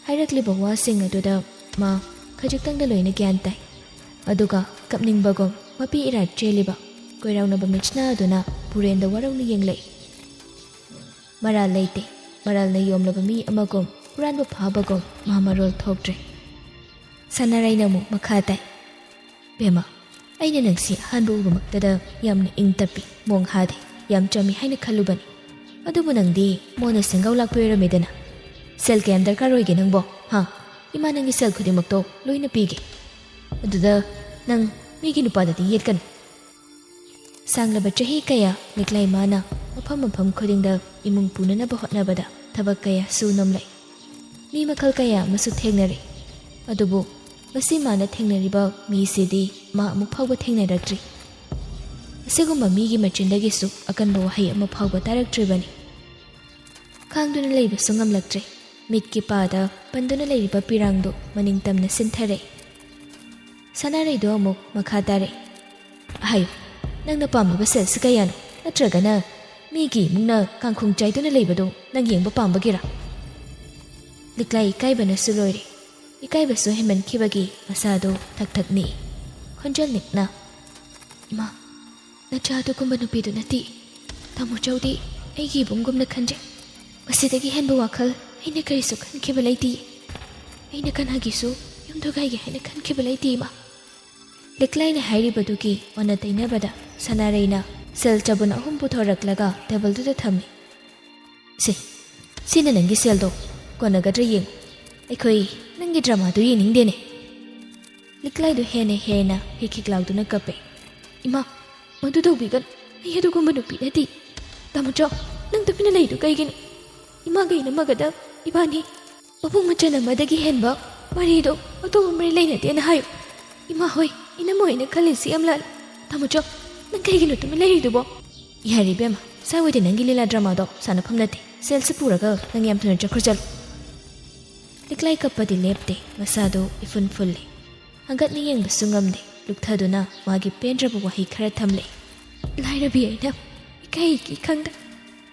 ꯍꯥꯏꯔꯛꯂꯤꯕ ꯋꯥꯁꯤꯡ ꯑꯗꯨꯗ ꯃꯥ ꯈꯖꯤꯛꯇꯪꯗ ꯂꯣꯏꯅ ꯒ꯭ꯌꯥꯟ ꯇꯥꯏ꯫ ꯑꯗꯨꯒ ꯀꯞꯅꯤꯡꯕꯒꯨꯝ ꯃꯄꯤ ꯏꯔꯥꯠ ꯆꯦꯜꯂꯤꯕ꯫ ꯀꯣꯏꯔꯥꯎꯅꯕ ꯃꯤꯠꯁꯅꯥ ꯑꯗꯨꯅ ꯄꯨꯔꯦꯟꯗ ꯋꯥꯔꯧꯅ ꯌꯦꯡꯂꯛꯏ꯫ ꯃꯔꯥꯜ ꯂꯩꯇꯦ꯫ ꯃꯔꯥꯜꯅ ꯌꯣꯝꯂꯕ ꯃꯤ ꯑꯃꯒꯨꯝ, ꯍꯨꯔꯥꯟꯕ ꯐꯥꯕꯒꯨꯝ ꯃꯥ ꯃꯔꯣꯜ ꯊꯣꯛꯇ꯭ꯔꯦ꯫ ꯁꯅꯥꯔꯩꯅ ꯑꯃꯨꯛ ꯃꯈꯥ ꯇꯥꯏ, "ꯕꯦꯝꯃ, ꯑꯩꯅ ꯅꯪꯁꯤ ꯑꯍꯥꯟꯕ ꯎꯕꯃꯛꯇꯗ ꯌꯥꯝꯅ ꯏꯪ ꯇꯞꯄꯤ, ꯃꯣꯡ ꯍꯥꯗꯦ, ꯌꯥꯝ ꯆꯝꯃꯤ ꯍꯥꯏꯅ ꯈꯜꯂꯨꯕꯅꯤ꯫ ꯑꯗꯨꯕꯨ ꯅꯪꯗꯤ ꯃꯣꯟꯅ ꯁꯦꯡꯒꯥꯎ ꯂꯥꯛꯄ ꯑꯣꯏꯔꯝꯃꯦꯗꯅ꯫ ꯁꯦꯜ ꯀꯌꯥꯝ ꯗꯔꯀꯥꯔ ꯑꯣꯏꯒꯦ ꯅꯪꯕꯣ? ꯍꯥ? ꯏꯃꯥ ꯅꯪꯒꯤ ꯁꯦꯜ ꯈꯨꯗꯤꯡꯃꯛꯇꯣ ꯂꯣꯏꯅ ꯄꯤꯒꯦ꯫ ꯑꯗꯨꯗ ꯅꯪ ꯃꯤꯒꯤ ꯅꯨꯄꯥꯗꯗꯤ ꯌꯦꯠꯀꯅꯨ꯫" ꯁꯥꯡꯂꯕ ꯆꯍꯤ ꯀꯌꯥ ꯂꯤꯛꯂꯥꯏ ꯃꯥꯅ ꯃꯐꯝ ꯃꯐꯝ ꯈꯨꯗꯤꯡꯗ ꯏꯃꯨꯡ ꯄꯨꯅꯅꯕ ꯍꯣꯠꯅꯕꯗ ꯊꯕꯛ ꯀꯌꯥ ꯁꯨ ꯅꯣꯝꯂꯛꯏ꯫ ꯃꯤ ꯃꯈꯜ ꯀꯌꯥ ꯑꯃꯁꯨ ꯊꯦꯡꯅꯔꯦ꯫ ꯑꯗꯨꯕꯨ ꯉꯁꯤ ꯃꯥꯅ ꯊꯦꯡꯅꯔꯤꯕ ꯃꯤꯁꯤꯗꯤ ꯃꯥ ꯑꯃꯨꯛ ꯐꯥꯎꯕ ꯊꯦꯡꯅꯔꯛꯇ꯭ꯔꯤ꯫ ꯑꯁꯤꯒꯨꯝꯕ ꯃꯤꯒꯤ ꯃꯆꯤꯟꯗꯒꯤꯁꯨ ꯑꯀꯟꯕ ꯋꯥꯍꯩ ꯑꯃ ꯐꯥꯎꯕ ꯇꯥꯔꯛꯇ꯭ꯔꯤꯕꯅꯤ꯫ ꯈꯥꯡꯗꯨꯅ ꯂꯩꯕꯁꯨ ꯉꯝꯂꯛꯇ꯭ꯔꯦ꯫ ꯃꯤꯠꯀꯤ ꯄꯥꯗ ꯄꯟꯗꯨꯅ ꯂꯩꯔꯤꯕ ꯄꯤꯔꯥꯡꯗꯨ ꯃꯅꯤꯡ ꯇꯝꯅ ꯁꯤꯟꯊꯔꯦ꯫ ꯁꯅꯥꯔꯩꯗꯨ ꯑꯃꯨꯛ ꯃꯈꯥ ꯇꯥꯔꯦ꯫ "ꯍꯥꯏꯌꯨ, ꯅꯪꯅ ꯄꯥꯝꯂꯤꯕ ꯁꯦꯜꯁꯤ ꯀꯌꯥꯅꯣ? ꯅꯠꯇ꯭ꯔꯒꯅ ꯃꯤꯒꯤ ꯏꯃꯨꯡꯅ ꯀꯥꯡꯈꯣꯡ ꯆꯥꯏꯗꯨꯅ ꯂꯩꯕꯗꯨ ꯅꯪ ꯌꯦꯡꯕ ꯄꯥꯝꯕꯒꯤꯔꯥ?" ꯂꯤꯛꯂꯥꯏ ꯏꯀꯥꯏꯕꯅꯁꯨ ꯂꯣꯏꯔꯦ꯫ ꯏꯀꯥꯏꯕꯁꯨ ꯍꯦꯟꯃꯟꯈꯤꯕꯒꯤ ꯃꯁꯥꯗꯨ ꯊꯛ ꯊꯛ ꯅꯤꯛꯏ꯫ ꯈꯣꯟꯖꯦꯜ ꯅꯤꯛꯅ, "ꯏꯃꯥ, ꯅꯆꯥ ꯑꯗꯨꯒꯨꯝꯕ ꯅꯨꯄꯤꯗꯨ ꯅꯠꯇꯦ꯫ ꯇꯥꯃꯣ ꯆꯧꯗꯤ ꯑꯩꯒꯤ ꯏꯕꯨꯡꯒꯨꯝꯅ ꯈꯟꯖꯩ꯫ ꯃꯁꯤꯗꯒꯤ ꯍꯦꯟꯕ ꯋꯥꯈꯜ ꯑꯩꯅ ꯀꯔꯤꯁꯨ ꯈꯟꯈꯤꯕ ꯂꯩꯇꯦ꯫ ꯑꯩꯅ ꯀꯅꯥꯒꯤꯁꯨ ꯌꯨꯝ ꯊꯨꯒꯥꯏꯒꯦ ꯍꯥꯏꯅ ꯈꯟꯈꯤꯕ ꯂꯩꯇꯦ, ꯏꯃꯥ꯫" ꯂꯤꯛꯂꯥꯏꯅ ꯍꯥꯏꯔꯤꯕꯗꯨꯒꯤ ꯑꯣꯟꯅ ꯇꯩꯅꯕꯗ ꯁꯅꯥꯔꯩꯅ ꯁꯦꯜ ꯆꯕꯨꯟ ꯑꯍꯨꯝ ꯄꯨꯊꯣꯔꯛꯂꯒ ꯇꯦꯕꯜꯗꯨꯗ ꯊꯝꯃꯤ꯫ "ꯁꯦ, ꯁꯤꯅ ꯅꯪꯒꯤ ꯁꯦꯜꯗꯣ꯫ ꯀꯣꯟꯅꯒꯗ꯭ꯔꯥ ꯌꯦꯡꯉꯨ꯫ ꯑꯩꯈꯣꯏ ꯅꯪꯒꯤ ꯗ꯭ꯔꯃꯥꯗꯨ ꯌꯦꯡꯅꯤꯡꯗꯦꯅꯦ꯫" ꯂꯤꯛꯂꯥꯏꯗꯨ ꯍꯦꯟꯅ ꯍꯦꯟꯅ ꯍꯤꯛ ꯍꯤꯛ ꯂꯥꯎꯗꯨꯅ ꯀꯞꯄꯦ꯫ "ꯏꯃꯥ, ꯃꯗꯨ ꯇꯧꯕꯤꯒꯅꯨ꯫ ꯑꯩ ꯑꯗꯨꯒꯨꯝꯕ ꯅꯨꯄꯤ ꯅꯠꯇꯦ꯫ ꯇꯥꯃꯣꯆꯧ, ꯅꯪ ꯇꯨꯃꯤꯟꯅ ꯂꯩꯗꯨ ꯀꯩꯒꯤꯅꯣ? ꯏꯃꯥꯒ ꯏꯅꯝꯃꯒꯗ ꯏꯕꯥꯅꯤ ꯃꯄꯨꯡ ꯃꯆꯟ ꯑꯃꯗꯒꯤ ꯍꯦꯟꯕ ꯃꯔꯤꯗꯣ ꯑꯇꯣꯞꯄ ꯃꯔꯤ ꯂꯩꯅꯗꯦꯅ ꯍꯥꯏꯌꯨ꯫ ꯏꯃꯥ ꯍꯣꯏ, ꯏꯅꯝꯃ ꯍꯣꯏꯅ ꯈꯜꯂꯤꯁꯤ ꯌꯥꯝ ꯂꯥꯜꯂꯤ꯫ ꯇꯥꯃꯣꯆꯧ, ꯅꯪ ꯀꯩꯒꯤꯅꯣ ꯇꯨꯃꯤꯟ ꯂꯩꯔꯤꯗꯨꯕꯣ?" "ꯌꯥꯔꯦ ꯏꯕꯦꯝꯃ, ꯁ꯭ꯋꯥꯏꯋꯥꯏꯗ ꯅꯪꯒꯤ ꯂꯤꯂꯥ ꯗ꯭ꯔꯃꯥꯗꯣ ꯁꯥꯟꯅꯐꯝ ꯅꯠꯇꯦ꯫ ꯁꯦꯜꯁꯤ ꯄꯨꯔꯒ ꯅꯪ ꯌꯥꯝ ꯊꯨꯅ ꯆꯠꯈ꯭ꯔꯣ ꯆꯠꯂꯣ꯫" ꯂꯤꯛꯂꯥꯏ ꯀꯞꯄꯗꯤ ꯂꯦꯞꯇꯦ, ꯃꯁꯥꯗꯨ ꯏꯐꯨꯟ ꯐꯨꯜꯂꯦ꯫ ꯍꯪꯒꯠꯅ ꯌꯦꯡꯕꯁꯨ ꯉꯝꯗꯦ꯫ ꯂꯨꯞꯊꯗꯨꯅ ꯃꯥꯒꯤ ꯄꯦꯟꯗ꯭ꯔꯕ ꯋꯥꯍꯩ ꯈꯔ ꯊꯝꯂꯦ꯫ "ꯂꯥꯏꯔꯕꯤ ꯑꯩꯅ ꯏꯀꯥꯏ ꯏꯀꯤ ꯈꯪꯗ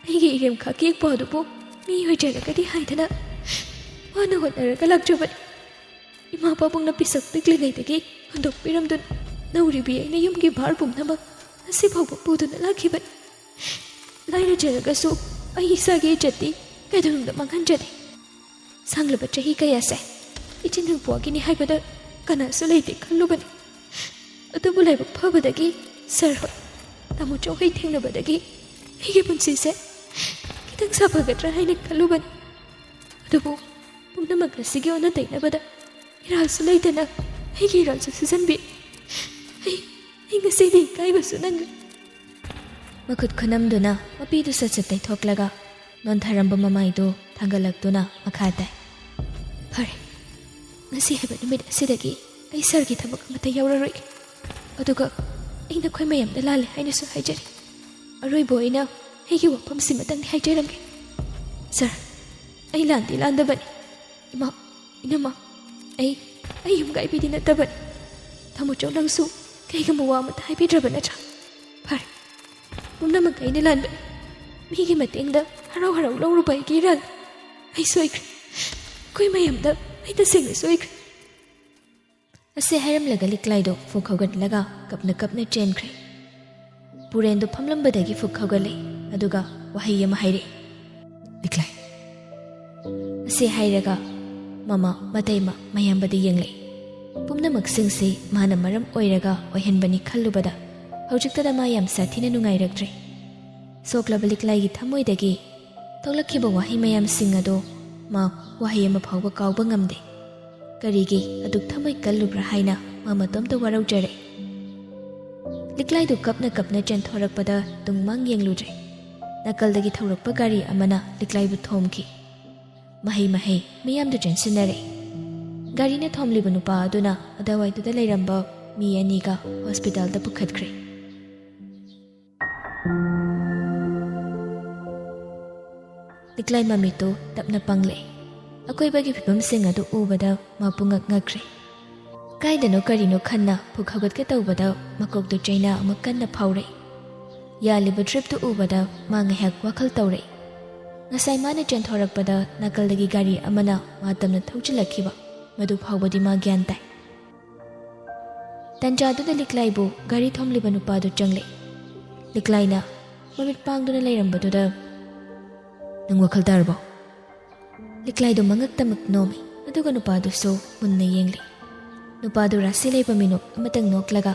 ꯑꯩꯒꯤ ꯏꯔꯦꯝ ꯈꯥꯛ ꯌꯦꯛꯄ ꯑꯗꯨꯕꯨ ꯃꯤ ꯑꯣꯏꯖꯔꯒꯗꯤ ꯍꯥꯏꯗꯅ ꯋꯥꯅ ꯍꯣꯠꯅꯔꯒ ꯂꯥꯛꯆꯕꯅꯤ꯫ ꯏꯃꯥ ꯄꯥꯕꯨꯡꯅ ꯄꯤꯁꯛ ꯄꯤꯛꯂꯤꯉꯩꯗꯒꯤ ꯍꯨꯟꯗꯣꯛꯄꯤꯔꯝꯗꯨꯅ ꯅꯧꯔꯤꯕꯤ ꯑꯩꯅ ꯌꯨꯝꯒꯤ ꯚꯥꯔ ꯄꯨꯝꯅꯃꯛ ꯉꯁꯤ ꯐꯥꯎꯕ ꯄꯨꯗꯨꯅ ꯂꯥꯛꯈꯤꯕꯅꯤ꯫ ꯂꯥꯏꯔꯖꯔꯒꯁꯨ ꯑꯩ ꯏꯁꯥꯒꯤ ꯏꯖꯠꯇꯤ ꯀꯩꯗꯧꯅꯨꯡꯗ ꯃꯥꯡꯍꯟꯖꯗꯦ꯫ ꯁꯥꯡꯂꯕ ꯆꯍꯤ ꯀꯌꯥꯁꯦ ꯏꯆꯤꯟ ꯅꯨꯄꯥꯒꯤꯅꯤ ꯍꯥꯏꯕꯗ ꯀꯅꯥꯁꯨ ꯂꯩꯇꯦ ꯈꯜꯂꯨꯕꯅꯤ꯫ ꯑꯗꯨꯕꯨ ꯂꯥꯏꯕꯛ ꯐꯕꯗꯒꯤ ꯁꯥꯔ ꯍꯣꯏ, ꯇꯥꯃꯣ ꯆꯧ ꯍꯣꯏ ꯊꯦꯡꯅꯕꯗꯒꯤ ꯑꯩꯒꯤ ꯄꯨꯟꯁꯤꯁꯦ ꯈꯤꯇꯪ ꯁꯥꯐꯒꯗ꯭ꯔꯥ ꯍꯥꯏꯅ ꯈꯜꯂꯨꯕꯅꯤ꯫ ꯑꯗꯨꯕꯨ ꯄꯨꯝꯅꯃꯛ ꯑꯁꯤꯒꯤ ꯑꯣꯟꯅ ꯇꯩꯅꯕꯗ ꯏꯔꯥꯜꯁꯨ ꯂꯩꯇꯅ ꯑꯩꯒꯤ ꯏꯔꯥꯜꯁꯨ ꯁꯤꯖꯤꯟꯕꯤ꯫ ꯑꯩ ꯑꯩ ꯉꯁꯤꯗꯤ ꯏꯀꯥꯏꯕꯁꯨ ꯅꯪꯒ꯫ ꯃꯈꯨꯠ ꯈꯨꯅꯝꯗꯨꯅ ꯃꯄꯤꯗꯨ ꯁꯠ ꯁꯠ ꯇꯩꯊꯣꯛꯂꯒ ꯅꯣꯟꯊꯔꯝꯕ ꯃꯃꯥꯏꯗꯨ ꯊꯥꯡꯒꯠꯂꯛꯇꯨꯅ ꯃꯈꯥ ꯇꯥꯏ꯫ ꯐꯔꯦ, ꯉꯁꯤ ꯍꯥꯏꯕ ꯅꯨꯃꯤꯠ ꯑꯁꯤꯗꯒꯤ ꯑꯩ ꯁꯥꯔꯒꯤ ꯊꯕꯛ ꯑꯃꯠꯇ ꯌꯥꯎꯔꯔꯣꯏꯒꯦ꯫ ꯑꯗꯨꯒ ꯑꯩ ꯅꯈꯣꯏ ꯃꯌꯥꯝꯗ ꯂꯥꯜꯂꯦ ꯍꯥꯏꯅꯁꯨ ꯍꯥꯏꯖꯔꯤ꯫ ꯑꯔꯣꯏꯕ ꯑꯣꯏꯅ ꯑꯩꯒꯤ ꯋꯥꯐꯝꯁꯤꯃꯇꯪꯗꯤ ꯍꯥꯏꯖꯔꯝꯒꯦ꯫ ꯁꯥꯔ, ꯑꯩ ꯂꯥꯟꯗꯤ ꯂꯥꯟꯗꯕꯅꯤ꯫ ꯏꯃꯥ, ꯏꯅꯝꯃ, ꯑꯩ ꯑꯩ ꯌꯨꯝ ꯀꯥꯏꯕꯤꯗꯤ ꯅꯠꯇꯕꯅꯤ꯫ ꯇꯥꯃꯣ ꯆꯧ, ꯅꯪꯁꯨ ꯀꯩꯒꯨꯝꯕ ꯋꯥ ꯑꯃꯠꯇ ꯍꯥꯏꯕꯤꯗ꯭ꯔꯕ ꯅꯠꯇ꯭ꯔꯥ? ꯐꯔꯦ, ꯄꯨꯝꯅꯃꯛ ꯑꯩꯅ ꯂꯥꯟꯕꯅꯤ꯫ ꯃꯤꯒꯤ ꯃꯇꯦꯡꯗ ꯍꯔꯥꯎ ꯍꯔꯥꯎ ꯂꯧꯔꯨꯕ ꯑꯩꯒꯤ ꯏꯔꯥꯜ꯫ ꯑꯩ ꯁꯣꯏꯈ꯭ꯔꯦ꯫ ꯑꯩꯈꯣꯏ ꯃꯌꯥꯝꯗ ꯑꯩ ꯇꯁꯦꯡꯅ ꯁꯣꯏꯈ꯭ꯔꯦ꯫ ꯑꯁꯤ ꯍꯥꯏꯔꯝꯂꯒ ꯂꯤꯛꯂꯥꯏꯗꯣ ꯐꯨꯛ ꯍꯧꯒꯠꯂꯒ ꯀꯞꯅ ꯀꯞꯅ ꯆꯦꯟꯈ꯭ꯔꯦ꯫ ꯄꯨꯔꯦꯟꯗꯣ ꯐꯝꯂꯝꯕꯗꯒꯤ ꯐꯨꯛ ꯍꯧꯒꯠꯂꯦ, ꯑꯗꯨꯒ ꯋꯥꯍꯩ ꯑꯃ ꯍꯥꯏꯔꯛꯏ꯫ ꯂꯤꯛꯂꯥꯏ꯫ ꯑꯁꯤ ꯍꯥꯏꯔꯒ ꯃꯃꯥ, ꯃꯇꯩꯃ, ꯃꯌꯥꯝꯕꯗ ꯌꯦꯡꯂꯛꯏ꯫ ꯄꯨꯝꯅꯃꯛꯁꯤꯡꯁꯤ ꯃꯥꯅ ꯃꯔꯝ ꯑꯣꯏꯔꯒ ꯑꯣꯏꯍꯟꯕꯅꯤ ꯈꯜꯂꯨꯕꯗ ꯍꯧꯖꯤꯛꯇꯗ ꯃꯥ ꯌꯥꯝ ꯁꯥꯊꯤꯅ ꯅꯨꯡꯉꯥꯏꯔꯛꯇ꯭ꯔꯦ꯫ ꯁꯣꯛꯂꯕ ꯂꯤꯛꯂꯥꯏꯒꯤ ꯊꯃꯣꯏꯗꯒꯤ ꯊꯣꯛꯂꯛꯈꯤꯕ ꯋꯥꯍꯩ ꯃꯌꯥꯝꯁꯤꯡ ꯑꯗꯣ ꯃꯥ ꯋꯥꯍꯩ ꯑꯃ ꯐꯥꯎꯕ ꯀꯥꯎꯕ ꯉꯝꯗꯦ꯫ ꯀꯔꯤꯒꯤ ꯑꯗꯨꯛ ꯊꯃꯣꯏ ꯀꯜꯂꯨꯕ꯭ꯔꯥ ꯍꯥꯏꯅ ꯃꯥ ꯃꯇꯣꯝꯇ ꯋꯥꯔꯧꯖꯔꯦ꯫ ꯂꯤꯛꯂꯥꯏꯗꯨ ꯀꯞꯅ ꯀꯞꯅ ꯆꯦꯟꯊꯣꯔꯛꯄꯗ ꯇꯨꯡ ꯃꯥꯡ ꯌꯦꯡꯂꯨꯗ꯭ꯔꯦ꯫ ꯅꯥꯀꯜꯗꯒꯤ ꯊꯧꯔꯛꯄ ꯒꯥꯔꯤ ꯑꯃꯅ ꯂꯤꯛꯂꯥꯏꯕꯨ ꯊꯣꯝꯈꯤ꯫ ꯃꯍꯩ ꯃꯍꯩ ꯃꯤꯌꯥꯝꯗꯨ ꯆꯦꯟꯁꯤꯟꯅꯔꯦ꯫ ꯒꯥꯔꯤꯅ ꯊꯣꯝꯂꯤꯕ ꯅꯨꯄꯥ ꯑꯗꯨꯅ ꯑꯗꯨꯋꯥꯏꯗꯨꯗ ꯂꯩꯔꯝꯕ ꯃꯤ ꯑꯅꯤꯒ ꯍꯣꯁꯄꯤꯇꯥꯜꯗ ꯄꯨꯈꯠꯈ꯭ꯔꯦ꯫ ꯂꯤꯛꯂꯥꯏ ꯃꯃꯤꯠꯇꯨ ꯇꯞꯅ ꯄꯥꯡꯂꯦ꯫ ꯑꯀꯣꯏꯕꯒꯤ ꯐꯤꯕꯝꯁꯤꯡ ꯑꯗꯨ ꯎꯕꯗ ꯃꯥ ꯄꯨꯡꯉꯛ ꯉꯛꯈ꯭ꯔꯦ꯫ ꯀꯥꯏꯗꯅꯣ ꯀꯔꯤꯅꯣ ꯈꯟꯅ ꯐꯨꯛ ꯍꯧꯒꯠꯀꯦ ꯇꯧꯕꯗ ꯃꯀꯣꯛꯇꯨ ꯆꯩꯅꯥ ꯑꯃ ꯀꯟꯅ ꯐꯥꯎꯔꯛꯏ꯫ ꯌꯥꯜꯂꯤꯕ ꯗ꯭ꯔꯤꯞꯇꯨ ꯎꯕꯗ ꯃꯥ ꯉꯥꯏꯍꯥꯛ ꯋꯥꯈꯜ ꯇꯧꯔꯛꯏ꯫ ꯉꯁꯥꯏ ꯃꯥꯅ ꯆꯦꯟꯊꯣꯔꯛꯄꯗ ꯅꯥꯀꯜꯗꯒꯤ ꯒꯥꯔꯤ ꯑꯃꯅ ꯃꯥ ꯇꯝꯅ ꯊꯧꯖꯤꯜꯂꯛꯈꯤꯕ, ꯃꯗꯨ ꯐꯥꯎꯕꯗꯤ ꯃꯥ ꯒ꯭ꯌꯥꯟ ꯇꯥꯏ꯫ ꯇꯟꯖꯥꯗꯨꯗ ꯂꯤꯛꯂꯥꯏꯕꯨ ꯒꯥꯔꯤ ꯊꯣꯝꯂꯤꯕ ꯅꯨꯄꯥꯗꯨ ꯆꯪꯂꯦ꯫ ꯂꯤꯛꯂꯥꯏꯅ ꯃꯃꯤꯠ ꯄꯥꯡꯗꯨꯅ ꯂꯩꯔꯝꯕꯗꯨꯗ, "ꯅꯪ ꯋꯥꯈꯜ ꯇꯥꯔꯕꯣ?" ꯂꯤꯛꯂꯥꯏꯗꯨ ꯃꯉꯛꯇꯃꯛ ꯅꯣꯝꯃꯤ, ꯑꯗꯨꯒ ꯅꯨꯄꯥꯗꯨꯁꯨ ꯃꯨꯟꯅ ꯌꯦꯡꯂꯤ꯫ ꯅꯨꯄꯥꯗꯨ ꯔꯥꯁꯤ ꯂꯩꯕ ꯃꯤꯅꯣꯛ ꯑꯃꯇꯪ ꯅꯣꯛꯂꯒ,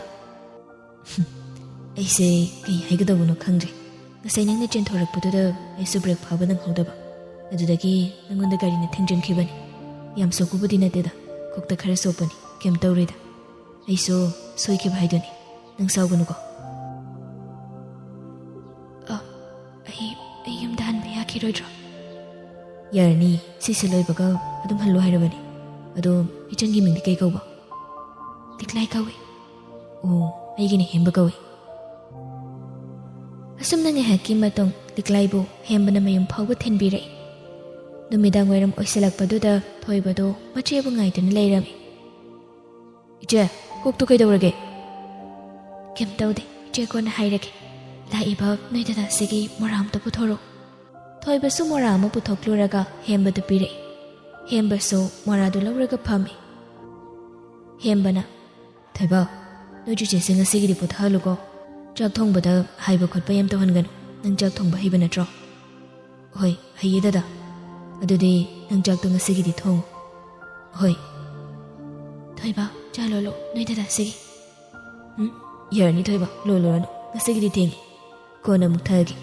"ꯑꯩꯁꯦ ꯀꯩ ꯍꯥꯏꯒꯗꯧꯕꯅꯣ ꯈꯪꯗ꯭ꯔꯦ꯫ ꯉꯁꯥꯏ ꯅꯪꯅ ꯆꯦꯟꯊꯣꯔꯛꯄꯗꯨꯗ ꯑꯩꯁꯨ ꯕ꯭ꯔꯦꯛ ꯐꯥꯕ ꯅꯪꯍꯧꯗꯕ꯫ ꯑꯗꯨꯗꯒꯤ ꯅꯪꯉꯣꯟꯗ ꯒꯥꯔꯤꯅ ꯊꯦꯡꯖꯤꯟꯈꯤꯕꯅꯤ꯫ ꯌꯥꯝ ꯁꯣꯛꯄꯕꯨꯗꯤ ꯅꯠꯇꯦꯗ, ꯀꯣꯛꯇ ꯈꯔ ꯁꯣꯛꯄꯅꯤ, ꯀꯩꯝ ꯇꯧꯔꯣꯏꯗ꯫ ꯑꯩꯁꯨ ꯁꯣꯏꯈꯤꯕ ꯍꯥꯏꯗꯨꯅꯤ, ꯅꯪ ꯁꯥꯎꯒꯅꯨꯀꯣ꯫" "ꯑ, ꯑꯩ, ꯑꯩ ꯌꯨꯝꯗ ꯍꯟꯕ ꯌꯥꯈꯤꯔꯣꯏꯗ꯭ꯔꯣ?" "ꯌꯥꯔꯅꯤ, ꯁꯤꯁꯦ ꯂꯣꯏꯕꯒ ꯑꯗꯨꯝ ꯍꯜꯂꯣ ꯍꯥꯏꯔꯕꯅꯤ꯫ ꯑꯗꯣ ꯏꯆꯟꯒꯤ ꯃꯤꯡꯗꯤ ꯀꯩ ꯀꯧꯕ?" "ꯂꯤꯛꯂꯥꯏ ꯀꯧꯏ꯫" "ꯑꯣ, ꯑꯩꯒꯤꯅ ꯍꯦꯝꯕ ꯀꯧꯏ꯫" ꯑꯁꯨꯝꯅ ꯉꯥꯏꯍꯥꯛꯀꯤ ꯃꯇꯨꯡ ꯂꯤꯛꯂꯥꯏꯕꯨ ꯍꯦꯝꯕꯅ ꯃꯌꯨꯝ ꯐꯥꯎꯕ ꯊꯤꯟꯕꯤꯔꯛꯏ꯫ ꯅꯨꯃꯤꯗꯥꯡ ꯋꯥꯏꯔꯝ ꯑꯣꯏꯁꯤꯜꯂꯛꯄꯗꯨꯗ ꯊꯣꯏꯕꯗꯣ ꯃꯆꯦꯕꯨ ꯉꯥꯏꯗꯨꯅ ꯂꯩꯔꯝꯃꯤ꯫ "ꯏꯆꯦ, ꯀꯣꯛꯇꯨ ꯀꯩꯗꯧꯔꯒꯦ?" "ꯀꯩꯝ ꯇꯧꯗꯦ, ꯏꯆꯦ ꯀꯣꯟꯅ ꯍꯥꯏꯔꯒꯦ꯫ ꯂꯥꯛꯏꯕ ꯅꯣꯏ ꯗꯗꯥꯁꯤꯒꯤ ꯃꯣꯔꯥ ꯑꯝꯇ ꯄꯨꯊꯣꯔꯛꯎ꯫" ꯊꯣꯏꯕꯁꯨ ꯃꯣꯔꯥ ꯑꯃ ꯄꯨꯊꯣꯛꯂꯨꯔꯒ ꯍꯦꯝꯕꯗꯨ ꯄꯤꯔꯛꯏ꯫ ꯍꯦꯝꯕꯁꯨ ꯃꯣꯔꯥꯗꯨ ꯂꯧꯔꯒ ꯐꯝꯃꯤ꯫ ꯍꯦꯝꯕꯅ, "ꯊꯣꯏꯕ, ꯅꯣꯏ ꯆꯤꯆꯦꯁꯦ ꯉꯁꯤꯒꯤꯗꯤ ꯄꯣꯊꯥꯍꯜꯂꯨꯀꯣ꯫ ꯆꯥꯛ ꯊꯣꯡꯕꯗ ꯍꯥꯏꯕ ꯈꯣꯠꯄ ꯌꯥꯝ ꯇꯧꯍꯟꯒꯅꯨ꯫ ꯅꯪ ꯆꯥꯛ ꯊꯣꯡꯕ ꯍꯩꯕ ꯅꯠꯇ꯭ꯔꯣ?" "ꯍꯣꯏ, ꯍꯩꯌꯦ ꯗꯗꯥ꯫ ꯑꯗꯨꯗꯤ ꯅꯪ ꯆꯥꯛꯇꯣ ꯉꯁꯤꯒꯤꯗꯤ ꯊꯣꯡꯉꯨ꯫" "ꯍꯣꯏ꯫" "ꯊꯣꯏꯕ, ꯆꯥ ꯂꯣꯜꯂꯣ ꯅꯣꯏ ꯗꯗꯥꯁꯤꯒꯤ꯫" "ꯎꯝ, ꯌꯥꯔꯅꯤ ꯊꯣꯏꯕ, ꯂꯣꯜꯂꯨꯔꯅꯨ꯫ ꯉꯁꯤꯒꯤꯗꯤ ꯊꯦꯡꯉꯦ꯫ ꯀꯣꯟꯅ ꯑꯃꯨꯛ ꯊꯛꯑꯒꯦ꯫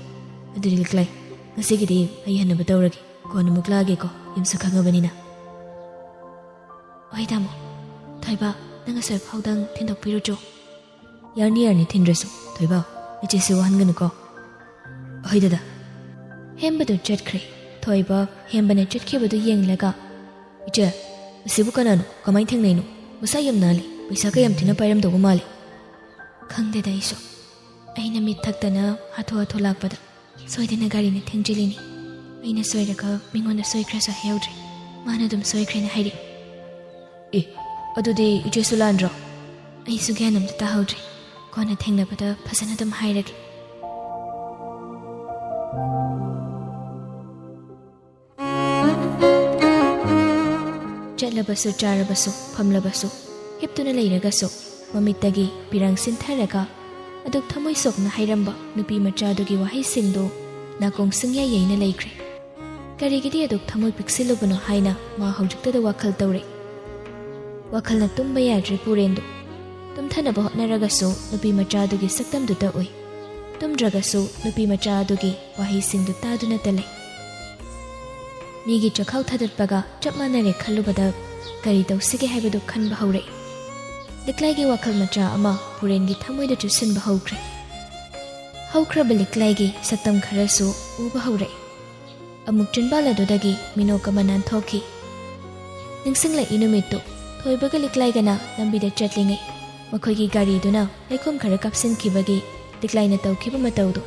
ꯑꯗꯨꯗꯤ ꯂꯤꯛꯂꯥꯏ, ꯉꯁꯤꯒꯤꯗꯤ ꯑꯩ ꯍꯟꯅꯕ ꯇꯧꯔꯒꯦ꯫ ꯀꯣꯟꯅ ꯑꯃꯨꯛ ꯂꯥꯛꯑꯒꯦꯀꯣ, ꯌꯨꯝꯁꯨ ꯈꯪꯉꯕꯅꯤꯅ꯫" "ꯍꯣꯏ ꯇꯥꯃꯣ꯫ ꯊꯣꯏꯕ, ꯅꯪ ꯑꯁꯣꯏ ꯐꯥꯎꯗꯪ ꯊꯤꯟꯗꯣꯛꯄꯤꯔꯨꯆꯣ꯫" "ꯌꯥꯔꯅꯤ, ꯌꯥꯔꯅꯤ, ꯊꯤꯟꯗ꯭ꯔꯁꯨ꯫ ꯊꯣꯏꯕ, ꯏꯆꯦꯁꯤ ꯋꯥꯍꯟꯒꯅꯨꯀꯣ꯫" "ꯍꯣꯏ ꯗꯗꯥ꯫" ꯍꯦꯝꯕꯗꯨ ꯆꯠꯈ꯭ꯔꯦ꯫ ꯊꯣꯏꯕ ꯍꯦꯝꯕꯅ ꯆꯠꯈꯤꯕꯗꯨ ꯌꯦꯡꯂꯒ, "ꯏꯆꯦ, ꯑꯁꯤꯕꯨ ꯀꯅꯥꯅꯣ? ꯀꯃꯥꯏꯅ ꯊꯦꯡꯅꯩꯅꯣ? ꯃꯁꯥ ꯌꯥꯝ ꯅꯥꯜꯂꯤ꯫ ꯄꯩꯁꯥꯒ ꯌꯥꯝ ꯊꯤꯅ ꯄꯥꯏꯔꯝꯗꯧꯕ ꯃꯥꯜꯂꯤ꯫" "ꯈꯪꯗꯦꯗ ꯑꯩꯁꯨ꯫ ꯑꯩꯅ ꯃꯤꯠ ꯊꯛꯇꯅ ꯍꯥꯊꯨ ꯍꯥꯊꯨ ꯂꯥꯛꯄꯗ ꯁꯣꯏꯗꯅ ꯒꯥꯔꯤꯅ ꯊꯦꯡꯖꯤꯜꯂꯤꯅꯤ꯫ ꯑꯩꯅ ꯁꯣꯏꯔꯒ ꯃꯤꯉꯣꯟꯗ ꯁꯣꯏꯈ꯭ꯔꯁꯨ ꯍꯥꯏꯍꯧꯗ꯭ꯔꯦ꯫ ꯃꯥꯅ ꯑꯗꯨꯝ ꯁꯣꯏꯈ꯭ꯔꯦꯅ ꯍꯥꯏꯔꯛꯏ꯫" "ꯑꯦ, ꯑꯗꯨꯗꯤ ꯏꯆꯦꯁꯨ ꯂꯥꯟꯗ꯭ꯔꯣ?" "ꯑꯩꯁꯨ ꯒ꯭ꯌꯥꯟ ꯑꯝꯇ ꯇꯥꯍꯧꯗ꯭ꯔꯦ꯫ ꯀꯣꯟꯅ ꯊꯦꯡꯅꯕꯗ ꯐꯖꯅ ꯑꯗꯨꯝ ꯍꯥꯏꯔꯒꯦ꯫" ꯆꯠꯂꯕꯁꯨ, ꯆꯥꯔꯕꯁꯨ, ꯐꯝꯂꯕꯁꯨ, ꯍꯤꯞꯇꯨꯅ ꯂꯩꯔꯒꯁꯨ, ꯃꯃꯤꯠꯇꯒꯤ ꯄꯤꯔꯪ ꯁꯤꯟꯊꯔꯒ ꯑꯗꯨꯛ ꯊꯃꯣꯏ ꯁꯣꯛꯅ ꯍꯥꯏꯔꯝꯕ ꯅꯨꯄꯤ ꯃꯆꯥꯗꯨꯒꯤ ꯋꯥꯍꯩꯁꯤꯡꯗꯨ ꯅꯥꯀꯣꯡ ꯁꯨꯡꯌꯥ ꯌꯩꯅ ꯂꯩꯈ꯭ꯔꯦ꯫ ꯀꯔꯤꯒꯤꯗꯤ ꯑꯗꯨꯛ ꯊꯃꯣꯏ ꯄꯤꯛꯁꯤꯜꯂꯨꯕꯅꯣ ꯍꯥꯏꯅ ꯃꯥ ꯍꯧꯖꯤꯛꯇꯗ ꯋꯥꯈꯜ ꯇꯧꯔꯦ꯫ ꯋꯥꯈꯜꯅ ꯇꯨꯝꯕ ꯌꯥꯗ꯭ꯔꯦ ꯄꯨꯔꯦꯟꯗꯨ꯫ ꯇꯨꯝꯊꯅꯕ ꯍꯣꯠꯅꯔꯒꯁꯨ ꯅꯨꯄꯤ ꯃꯆꯥꯗꯨꯒꯤ ꯁꯛꯇꯝꯗꯨꯇ ꯎꯏ꯫ ꯇꯨꯝꯗ꯭ꯔꯒꯁꯨ ꯅꯨꯄꯤ ꯃꯆꯥ ꯑꯗꯨꯒꯤ ꯋꯥꯍꯩꯁꯤꯡꯗꯨ ꯇꯥꯗꯨꯅꯇ ꯂꯩ꯫ ꯃꯤꯒꯤ ꯆꯈꯥꯎ ꯊꯥꯗꯠꯄꯒ ꯆꯞ ꯃꯥꯟꯅꯔꯦ ꯈꯜꯂꯨꯕꯗ ꯀꯔꯤ ꯇꯧꯁꯤꯒꯦ ꯍꯥꯏꯕꯗꯨ ꯈꯟꯕ ꯍꯧꯔꯛꯏ꯫ ꯂꯤꯛꯂꯥꯏꯒꯤ ꯋꯥꯈꯜ ꯃꯆꯥ ꯑꯃ ꯄꯨꯔꯦꯟꯒꯤ ꯊꯃꯣꯏꯗ ꯆꯨꯁꯤꯟꯕ ꯍꯧꯈ꯭ꯔꯦ꯫ ꯍꯧꯈ꯭ꯔꯕ ꯂꯤꯛꯂꯥꯏꯒꯤ ꯁꯛꯇꯝ ꯈꯔꯁꯨ ꯎꯕ ꯍꯧꯔꯛꯏ꯫ ꯑꯃꯨꯛ ꯆꯤꯟꯕꯥꯜ ꯑꯗꯨꯗꯒꯤ ꯃꯤꯅꯣꯛ ꯑꯃ ꯅꯥꯟꯊꯣꯛꯈꯤ꯫ ꯅꯤꯡꯁꯤꯡꯂꯛꯏ ꯅꯨꯃꯤꯠꯇꯨ꯫ ꯊꯣꯏꯕꯒ ꯂꯤꯛꯂꯥꯏꯒꯅ ꯂꯝꯕꯤꯗ ꯆꯠꯂꯤꯉꯩ ꯃꯈꯣꯏꯒꯤ ꯒꯥꯔꯤꯗꯨꯅ ꯂꯩꯈꯣꯝ ꯈꯔ ꯀꯥꯞꯁꯤꯟꯈꯤꯕꯒꯤ ꯂꯤꯛꯂꯥꯏꯅ ꯇꯧꯈꯤꯕ ꯃꯇꯧꯗꯨ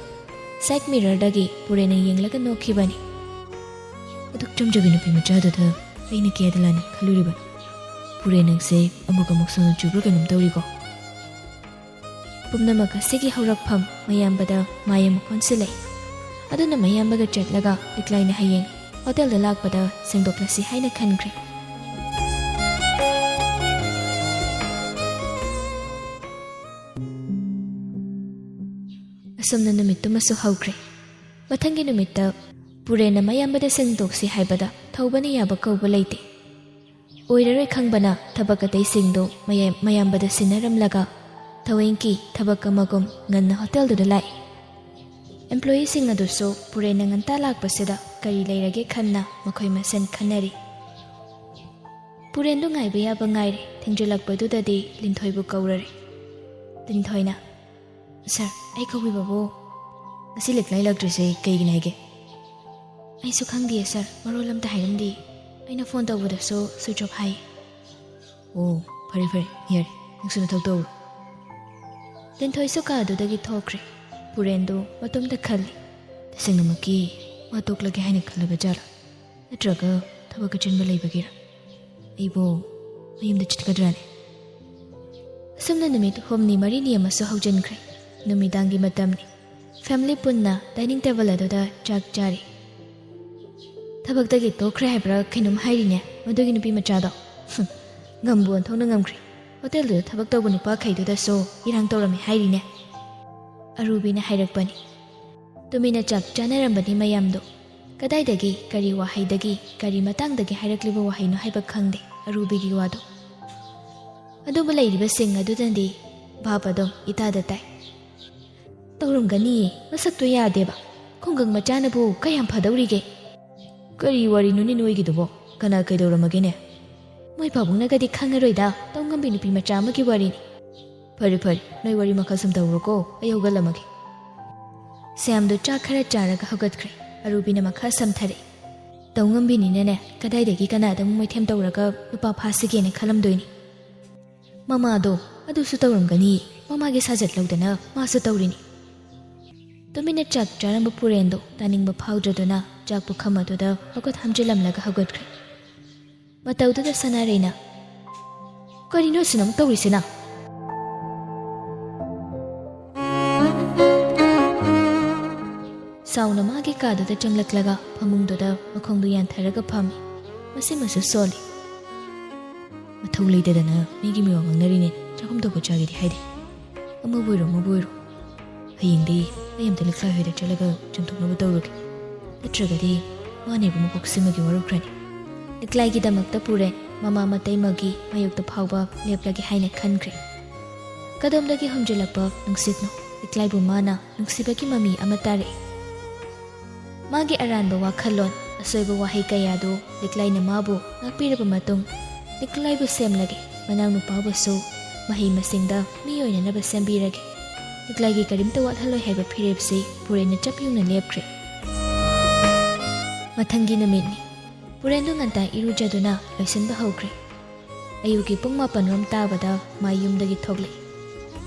ꯁꯥꯏꯠ ꯃꯤꯔꯔꯗꯒꯤ ꯄꯨꯔꯦꯟꯅ ꯌꯦꯡꯂꯒ ꯅꯣꯛꯈꯤꯕꯅꯤ꯫ ꯑꯗꯨꯛ ꯆꯝꯖꯕꯤ ꯅꯨꯄꯤ ꯃꯆꯥꯗꯨꯗ ꯑꯩꯅ ꯀꯌꯥꯗ ꯂꯥꯟꯅ ꯈꯜꯂꯨꯔꯤꯕ? ꯄꯨꯔꯦꯟ ꯅꯪꯁꯦ ꯑꯃꯨꯛ ꯑꯃꯨꯛ ꯁꯣꯅꯣ ꯆꯨꯕ꯭ꯔꯥ ꯀꯩꯅꯣꯝ ꯇꯧꯔꯤꯀꯣ꯫ ꯄꯨꯝꯅꯃꯛ ꯑꯁꯤꯒꯤ ꯍꯧꯔꯛꯐꯝ ꯃꯌꯥꯝꯕꯗ ꯃꯥꯏ ꯑꯃꯨꯛ ꯑꯣꯟꯁꯤꯜꯂꯛꯏ꯫ ꯑꯗꯨꯅ ꯃꯌꯥꯝꯕꯒ ꯆꯠꯂꯒ ꯂꯤꯛꯂꯥꯏꯅ ꯍꯌꯦꯡ ꯍꯣꯇꯦꯜꯗ ꯂꯥꯛꯄꯗ ꯁꯦꯡꯗꯣꯛꯂꯁꯤ ꯍꯥꯏꯅ ꯈꯟꯈ꯭ꯔꯦ꯫ ꯑꯁꯨꯝꯅ ꯅꯨꯃꯤꯠꯇꯨꯃꯁꯨ ꯍꯧꯈ꯭ꯔꯦ꯫ ꯃꯊꯪꯒꯤ ꯅꯨꯃꯤꯠꯇ ꯄꯨꯔꯦꯟꯅ ꯃꯌꯥꯝꯕꯗ ꯁꯦꯡꯗꯣꯛꯁꯤ ꯍꯥꯏꯕꯗ ꯊꯧꯕꯅ ꯌꯥꯕ ꯀꯧꯕ ꯂꯩꯇꯦ꯫ ꯑꯣꯏꯔꯔꯣꯏ ꯈꯪꯕꯅ ꯊꯕꯛ ꯑꯇꯩꯁꯤꯡꯗꯨ ꯃꯌꯥꯝ-, ꯃꯌꯥꯝꯕꯗ ꯁꯤꯟꯅꯔꯝꯂꯒ ꯊꯋꯦꯡꯀꯤ ꯊꯕꯛ ꯑꯃꯒꯨꯝ ꯉꯟꯅ ꯍꯣꯇꯦꯜꯗꯨꯗ ꯂꯥꯛꯏ꯫ ꯑꯦꯝꯄ꯭ꯂꯣꯌꯤꯁꯤꯡ ꯑꯗꯨꯁꯨ ꯄꯨꯔꯦꯟꯅ ꯉꯟꯇꯥ ꯂꯥꯛꯄꯁꯤꯗ ꯀꯔꯤ ꯂꯩꯔꯒꯦ ꯈꯟꯅ ꯃꯈꯣꯏ ꯃꯁꯦꯟ ꯈꯟꯅꯔꯤ꯫ ꯄꯨꯔꯦꯟꯗꯨ ꯉꯥꯏꯕ ꯌꯥꯕ ꯉꯥꯏꯔꯦ꯫ ꯊꯦꯡꯖꯤꯜꯂꯛꯄꯗꯨꯗꯗꯤ ꯂꯤꯟꯊꯣꯏꯕꯨ ꯀꯧꯔꯔꯦ꯫ ꯂꯤꯟꯊꯣꯏꯅ, "ꯁꯥꯔ, ꯑꯩ ꯀꯧꯕꯤꯕꯕꯨ?" "ꯉꯁꯤ ꯂꯤꯛꯂꯥꯏ ꯂꯥꯛꯇ꯭ꯔꯤꯁꯦ ꯀꯩꯒꯤꯅꯤ ꯍꯥꯏꯒꯦ?" "ꯑꯩꯁꯨ ꯈꯪꯗꯤꯌꯦ ꯁꯥꯔ, ꯃꯔꯣꯜ ꯑꯝꯇ ꯍꯥꯏꯔꯝꯗꯦ꯫ ꯑꯩꯅ ꯐꯣꯟ ꯇꯧꯕꯗꯁꯨ ꯁ꯭ꯋꯤꯆ ꯑꯣꯐ ꯍꯥꯏ꯫" "ꯑꯣ, ꯐꯔꯦ ꯐꯔꯦ, ꯌꯥꯔꯦ, ꯅꯪꯁꯨ ꯅꯊꯧ ꯇꯧꯔꯣ꯫" ꯂꯤꯟꯊꯣꯏꯁꯨ ꯀꯥ ꯑꯗꯨꯗꯒꯤ ꯊꯣꯛꯈ꯭ꯔꯦ꯫ ꯄꯨꯔꯦꯟꯗꯨ ꯃꯇꯣꯝꯇ ꯈꯜꯂꯤ, "ꯇꯁꯦꯡꯅꯃꯛꯀꯤ ꯃꯥ ꯇꯣꯛꯂꯒꯦ ꯍꯥꯏꯅ ꯈꯜꯂꯕ ꯖꯥꯠꯂꯥ? ꯅꯠꯇ꯭ꯔꯒ ꯊꯕꯛ ꯑꯆꯤꯟꯕ ꯂꯩꯕꯒꯤꯔ? ꯑꯩꯕꯨ ꯃꯌꯨꯝꯗ ꯆꯠꯀꯗ꯭ꯔꯥꯅꯦ?" ꯑꯁꯨꯝꯅ ꯅꯨꯃꯤꯠ ꯍꯨꯝꯅꯤ ꯃꯔꯤꯅꯤ ꯑꯃꯁꯨ ꯍꯧꯖꯤꯟꯈ꯭ꯔꯦ꯫ ꯅꯨꯃꯤꯗꯥꯡꯒꯤ ꯃꯇꯝꯅꯤ꯫ ꯐꯦꯃꯤꯂꯤ ꯄꯨꯟꯅ ꯗꯥꯏꯅꯤꯡ ꯇꯦꯕꯜ ꯑꯗꯨꯗ ꯆꯥꯛ ꯆꯥꯔꯤ꯫ "ꯊꯕꯛꯇꯒꯤ ꯇꯣꯛꯈ꯭ꯔꯦ ꯍꯥꯏꯕ꯭ꯔꯥ ꯀꯩꯅꯣꯝ ꯍꯥꯏꯔꯤꯅꯦ ꯃꯗꯨꯒꯤ ꯅꯨꯄꯤ ꯃꯆꯥꯗꯣ꯫ ꯍꯨꯝ, ꯉꯝꯕꯨ ꯑꯣꯟꯊꯣꯛꯅ ꯉꯝꯈ꯭ꯔꯦ꯫ ꯍꯣꯇꯦꯜꯗꯨꯗ ꯊꯕꯛ ꯇꯧꯕ ꯅꯨꯄꯥꯈꯩꯗꯨꯗꯁꯨ ꯏꯔꯥꯡ ꯇꯧꯔꯝꯃꯦ ꯍꯥꯏꯔꯤꯅꯦ꯫ ꯑꯔꯨꯕꯤꯅ ꯍꯥꯏꯔꯛꯄꯅꯤ꯫ ꯇꯨꯃꯤꯟꯅ ꯆꯥꯛ ꯆꯥꯅꯔꯝꯕꯅꯤ ꯃꯌꯥꯝꯗꯣ꯫ ꯀꯗꯥꯏꯗꯒꯤ, ꯀꯔꯤ ꯋꯥꯍꯩꯗꯒꯤ, ꯀꯔꯤ ꯃꯇꯥꯡꯗꯒꯤ ꯍꯥꯏꯔꯛꯂꯤꯕ ꯋꯥꯍꯩꯅꯣ ꯍꯥꯏꯕ ꯈꯪꯗꯦ ꯑꯔꯨꯕꯤꯒꯤ ꯋꯥꯗꯣ꯫ ꯑꯗꯨꯕꯨ ꯂꯩꯔꯤꯕꯁꯤꯡ ꯑꯗꯨꯅꯗꯤ ꯚꯥꯞ ꯑꯗꯨꯝ ꯏꯇꯥꯗ ꯇꯥꯏ꯫ "ꯇꯧꯔꯝꯒꯅꯤꯌꯦ, ꯃꯁꯛꯇꯣ ꯌꯥꯗꯦꯕ꯫ ꯈꯨꯡꯒꯪ ꯃꯆꯥꯅꯕꯨ ꯀꯌꯥꯝ ꯐꯗꯧꯔꯤꯒꯦ?" "ꯀꯔꯤ ꯋꯥꯔꯤꯅꯣꯅꯦ ꯅꯣꯏꯒꯤꯗꯨꯕꯣ? ꯀꯅꯥ ꯀꯩꯗꯧꯔꯝꯃꯒꯦꯅꯦ?" "ꯃꯣꯏ ꯄꯥꯕꯨꯡꯅꯒꯗꯤ ꯈꯪꯉꯔꯣꯏꯗ, ꯇꯧꯉꯝꯕꯤ ꯅꯨꯄꯤ ꯃꯆꯥ ꯑꯃꯒꯤ ꯋꯥꯔꯤꯅꯤ꯫" "ꯐꯔꯦ ꯐꯔꯦ, ꯅꯣꯏ ꯋꯥꯔꯤ ꯃꯈꯥ ꯁꯨꯝ ꯇꯧꯔꯣꯀꯣ, ꯑꯩ ꯍꯧꯒꯠꯂꯝꯃꯒꯦ꯫" ꯁ꯭ꯌꯥꯝꯗꯣ ꯆꯥꯛ ꯈꯔ ꯆꯥꯔꯒ ꯍꯧꯒꯠꯈ꯭ꯔꯦ꯫ ꯑꯔꯨꯕꯤꯅ ꯃꯈꯥ ꯁꯝꯊꯔꯛꯏ꯫ "ꯇꯧꯉꯝꯕꯤꯅꯤꯅꯅꯦ, ꯀꯗꯥꯏꯗꯒꯤ ꯀꯅꯥꯗ ꯑꯃꯨꯛ ꯃꯩꯊꯦꯝ ꯇꯧꯔꯒ ꯅꯨꯄꯥ ꯐꯥꯁꯤꯒꯦꯅ ꯈꯜꯂꯝꯗꯣꯏꯅꯤ?" "ꯃꯃꯥꯗꯣ ꯑꯗꯨꯁꯨ ꯇꯧꯔꯝꯒꯅꯤ, ꯃꯃꯥꯒꯤ ꯁꯥꯖꯠ ꯂꯧꯗꯅ ꯃꯥꯁꯨ ꯇꯧꯔꯤꯅꯤ꯫" ꯇꯨꯃꯤꯟꯅ ꯆꯥꯛ ꯆꯥꯔꯝꯕ ꯄꯨꯔꯦꯟꯗꯣ ꯇꯥꯅꯤꯡꯕ ꯐꯥꯎꯗ꯭ꯔꯗꯨꯅ ꯆꯥꯛ ꯄꯨꯈꯝ ꯑꯗꯨꯗ ꯃꯈꯨꯠ ꯍꯥꯝꯖꯤꯜꯂꯝꯂꯒ ꯍꯧꯒꯠꯈ꯭ꯔꯦ꯫ ꯃꯇꯧꯗꯨꯗ ꯁꯅꯥꯔꯩꯅ, "ꯀꯔꯤꯅꯣ ꯑꯁꯤꯅ ꯑꯃꯨꯛ ꯇꯧꯔꯤꯁꯤꯅ?" ꯁꯥꯎꯅ ꯃꯥꯒꯤ ꯀꯥꯗꯨꯗ ꯆꯪꯂꯛꯂꯒ ꯐꯃꯨꯡꯗꯨꯗ ꯃꯈꯣꯡꯗꯨ ꯌꯥꯟꯊꯔꯒ ꯐꯝꯃꯤ꯫ ꯃꯁꯤꯃꯁꯨ ꯁꯣꯜꯂꯤ꯫ "ꯃꯊꯧ ꯂꯩꯇꯗꯅ ꯃꯤꯒꯤ ꯃꯤꯋꯥ ꯉꯥꯡꯅꯔꯤꯅꯦ, ꯆꯥꯛꯈꯨꯝ ꯊꯣꯛꯄ ꯆꯥꯒꯦꯗꯤ ꯍꯥꯏꯗꯦ꯫ ꯑꯃꯕꯨ ꯑꯣꯏꯔꯣ, ꯑꯃꯕꯨ ꯑꯣꯏꯔꯣ꯫ ꯍꯌꯦꯡꯗꯤ ꯑꯩ ꯑꯝꯇ ꯂꯤꯛꯂꯥꯏ ꯍꯣꯏꯗ ꯆꯠꯂꯒ ꯆꯨꯝꯊꯣꯛꯅꯕ ꯇꯧꯔꯨꯒꯦ꯫ ꯅꯠꯇ꯭ꯔꯒꯗꯤ ꯃꯥꯅ ꯑꯩꯕꯨ ꯃꯀꯣꯛ ꯁꯤꯃꯒꯤ ꯋꯥꯔꯧꯈ꯭ꯔꯅꯤ꯫" ꯂꯤꯛꯂꯥꯏꯒꯤꯗꯃꯛꯇ ꯄꯨꯔꯦ꯫ ꯃꯃꯥ ꯃꯇꯩꯃꯒꯤ ꯃꯥꯌꯣꯛꯇ ꯐꯥꯎꯕ ꯂꯦꯞꯂꯒꯦ ꯍꯥꯏꯅ ꯈꯟꯈ꯭ꯔꯦ꯫ ꯀꯗꯣꯝꯗꯒꯤ ꯍꯨꯝꯖꯤꯜꯂꯛꯄ ꯅꯨꯡꯁꯤꯠꯅꯣ? ꯂꯤꯛꯂꯥꯏꯕꯨ ꯃꯥꯅ ꯅꯨꯡꯁꯤꯕꯒꯤ ꯃꯃꯤ ꯑꯃ ꯇꯥꯔꯛꯏ꯫ ꯃꯥꯒꯤ ꯑꯔꯥꯟꯕ ꯋꯥꯈꯜꯂꯣꯟ, ꯑꯁꯣꯏꯕ ꯋꯥꯍꯩ ꯀꯌꯥꯗꯨ ꯂꯤꯛꯂꯥꯏꯅ ꯃꯥꯕꯨ ꯉꯥꯛꯄꯤꯔꯕ ꯃꯇꯨꯡ, ꯂꯤꯛꯂꯥꯏꯕꯨ ꯁꯦꯝꯂꯒꯦ, ꯃꯅꯥꯎꯅꯨꯄꯥꯕꯨꯁꯨ ꯃꯍꯩ ꯃꯁꯤꯡꯗ ꯃꯤ ꯑꯣꯏꯅꯅꯕ ꯁꯦꯝꯕꯤꯔꯒꯦ, ꯂꯤꯛꯂꯥꯏꯒꯤ ꯀꯔꯤꯝꯇ ꯋꯥꯠꯍꯜꯂꯣꯏ ꯍꯥꯏꯕ ꯐꯤꯔꯦꯞꯁꯤ ꯄꯨꯔꯦꯟꯅ ꯆꯞ ꯌꯨꯡꯅ ꯂꯦꯞꯈ꯭ꯔꯦ꯫ ꯃꯊꯪꯒꯤ ꯅꯨꯃꯤꯠꯅꯤ꯫ ꯄꯨꯔꯦꯟꯗꯨ ꯉꯟꯇꯥ ꯏꯔꯨꯖꯗꯨꯅ ꯂꯣꯏꯁꯤꯟꯕ ꯍꯧꯈ꯭ꯔꯦ꯫ ꯑꯌꯨꯛꯀꯤ ꯄꯨꯡ ꯃꯥꯄꯟ ꯔꯣꯝ ꯇꯥꯕꯗ ꯃꯥ ꯌꯨꯝꯗꯒꯤ ꯊꯣꯛꯂꯛꯏ꯫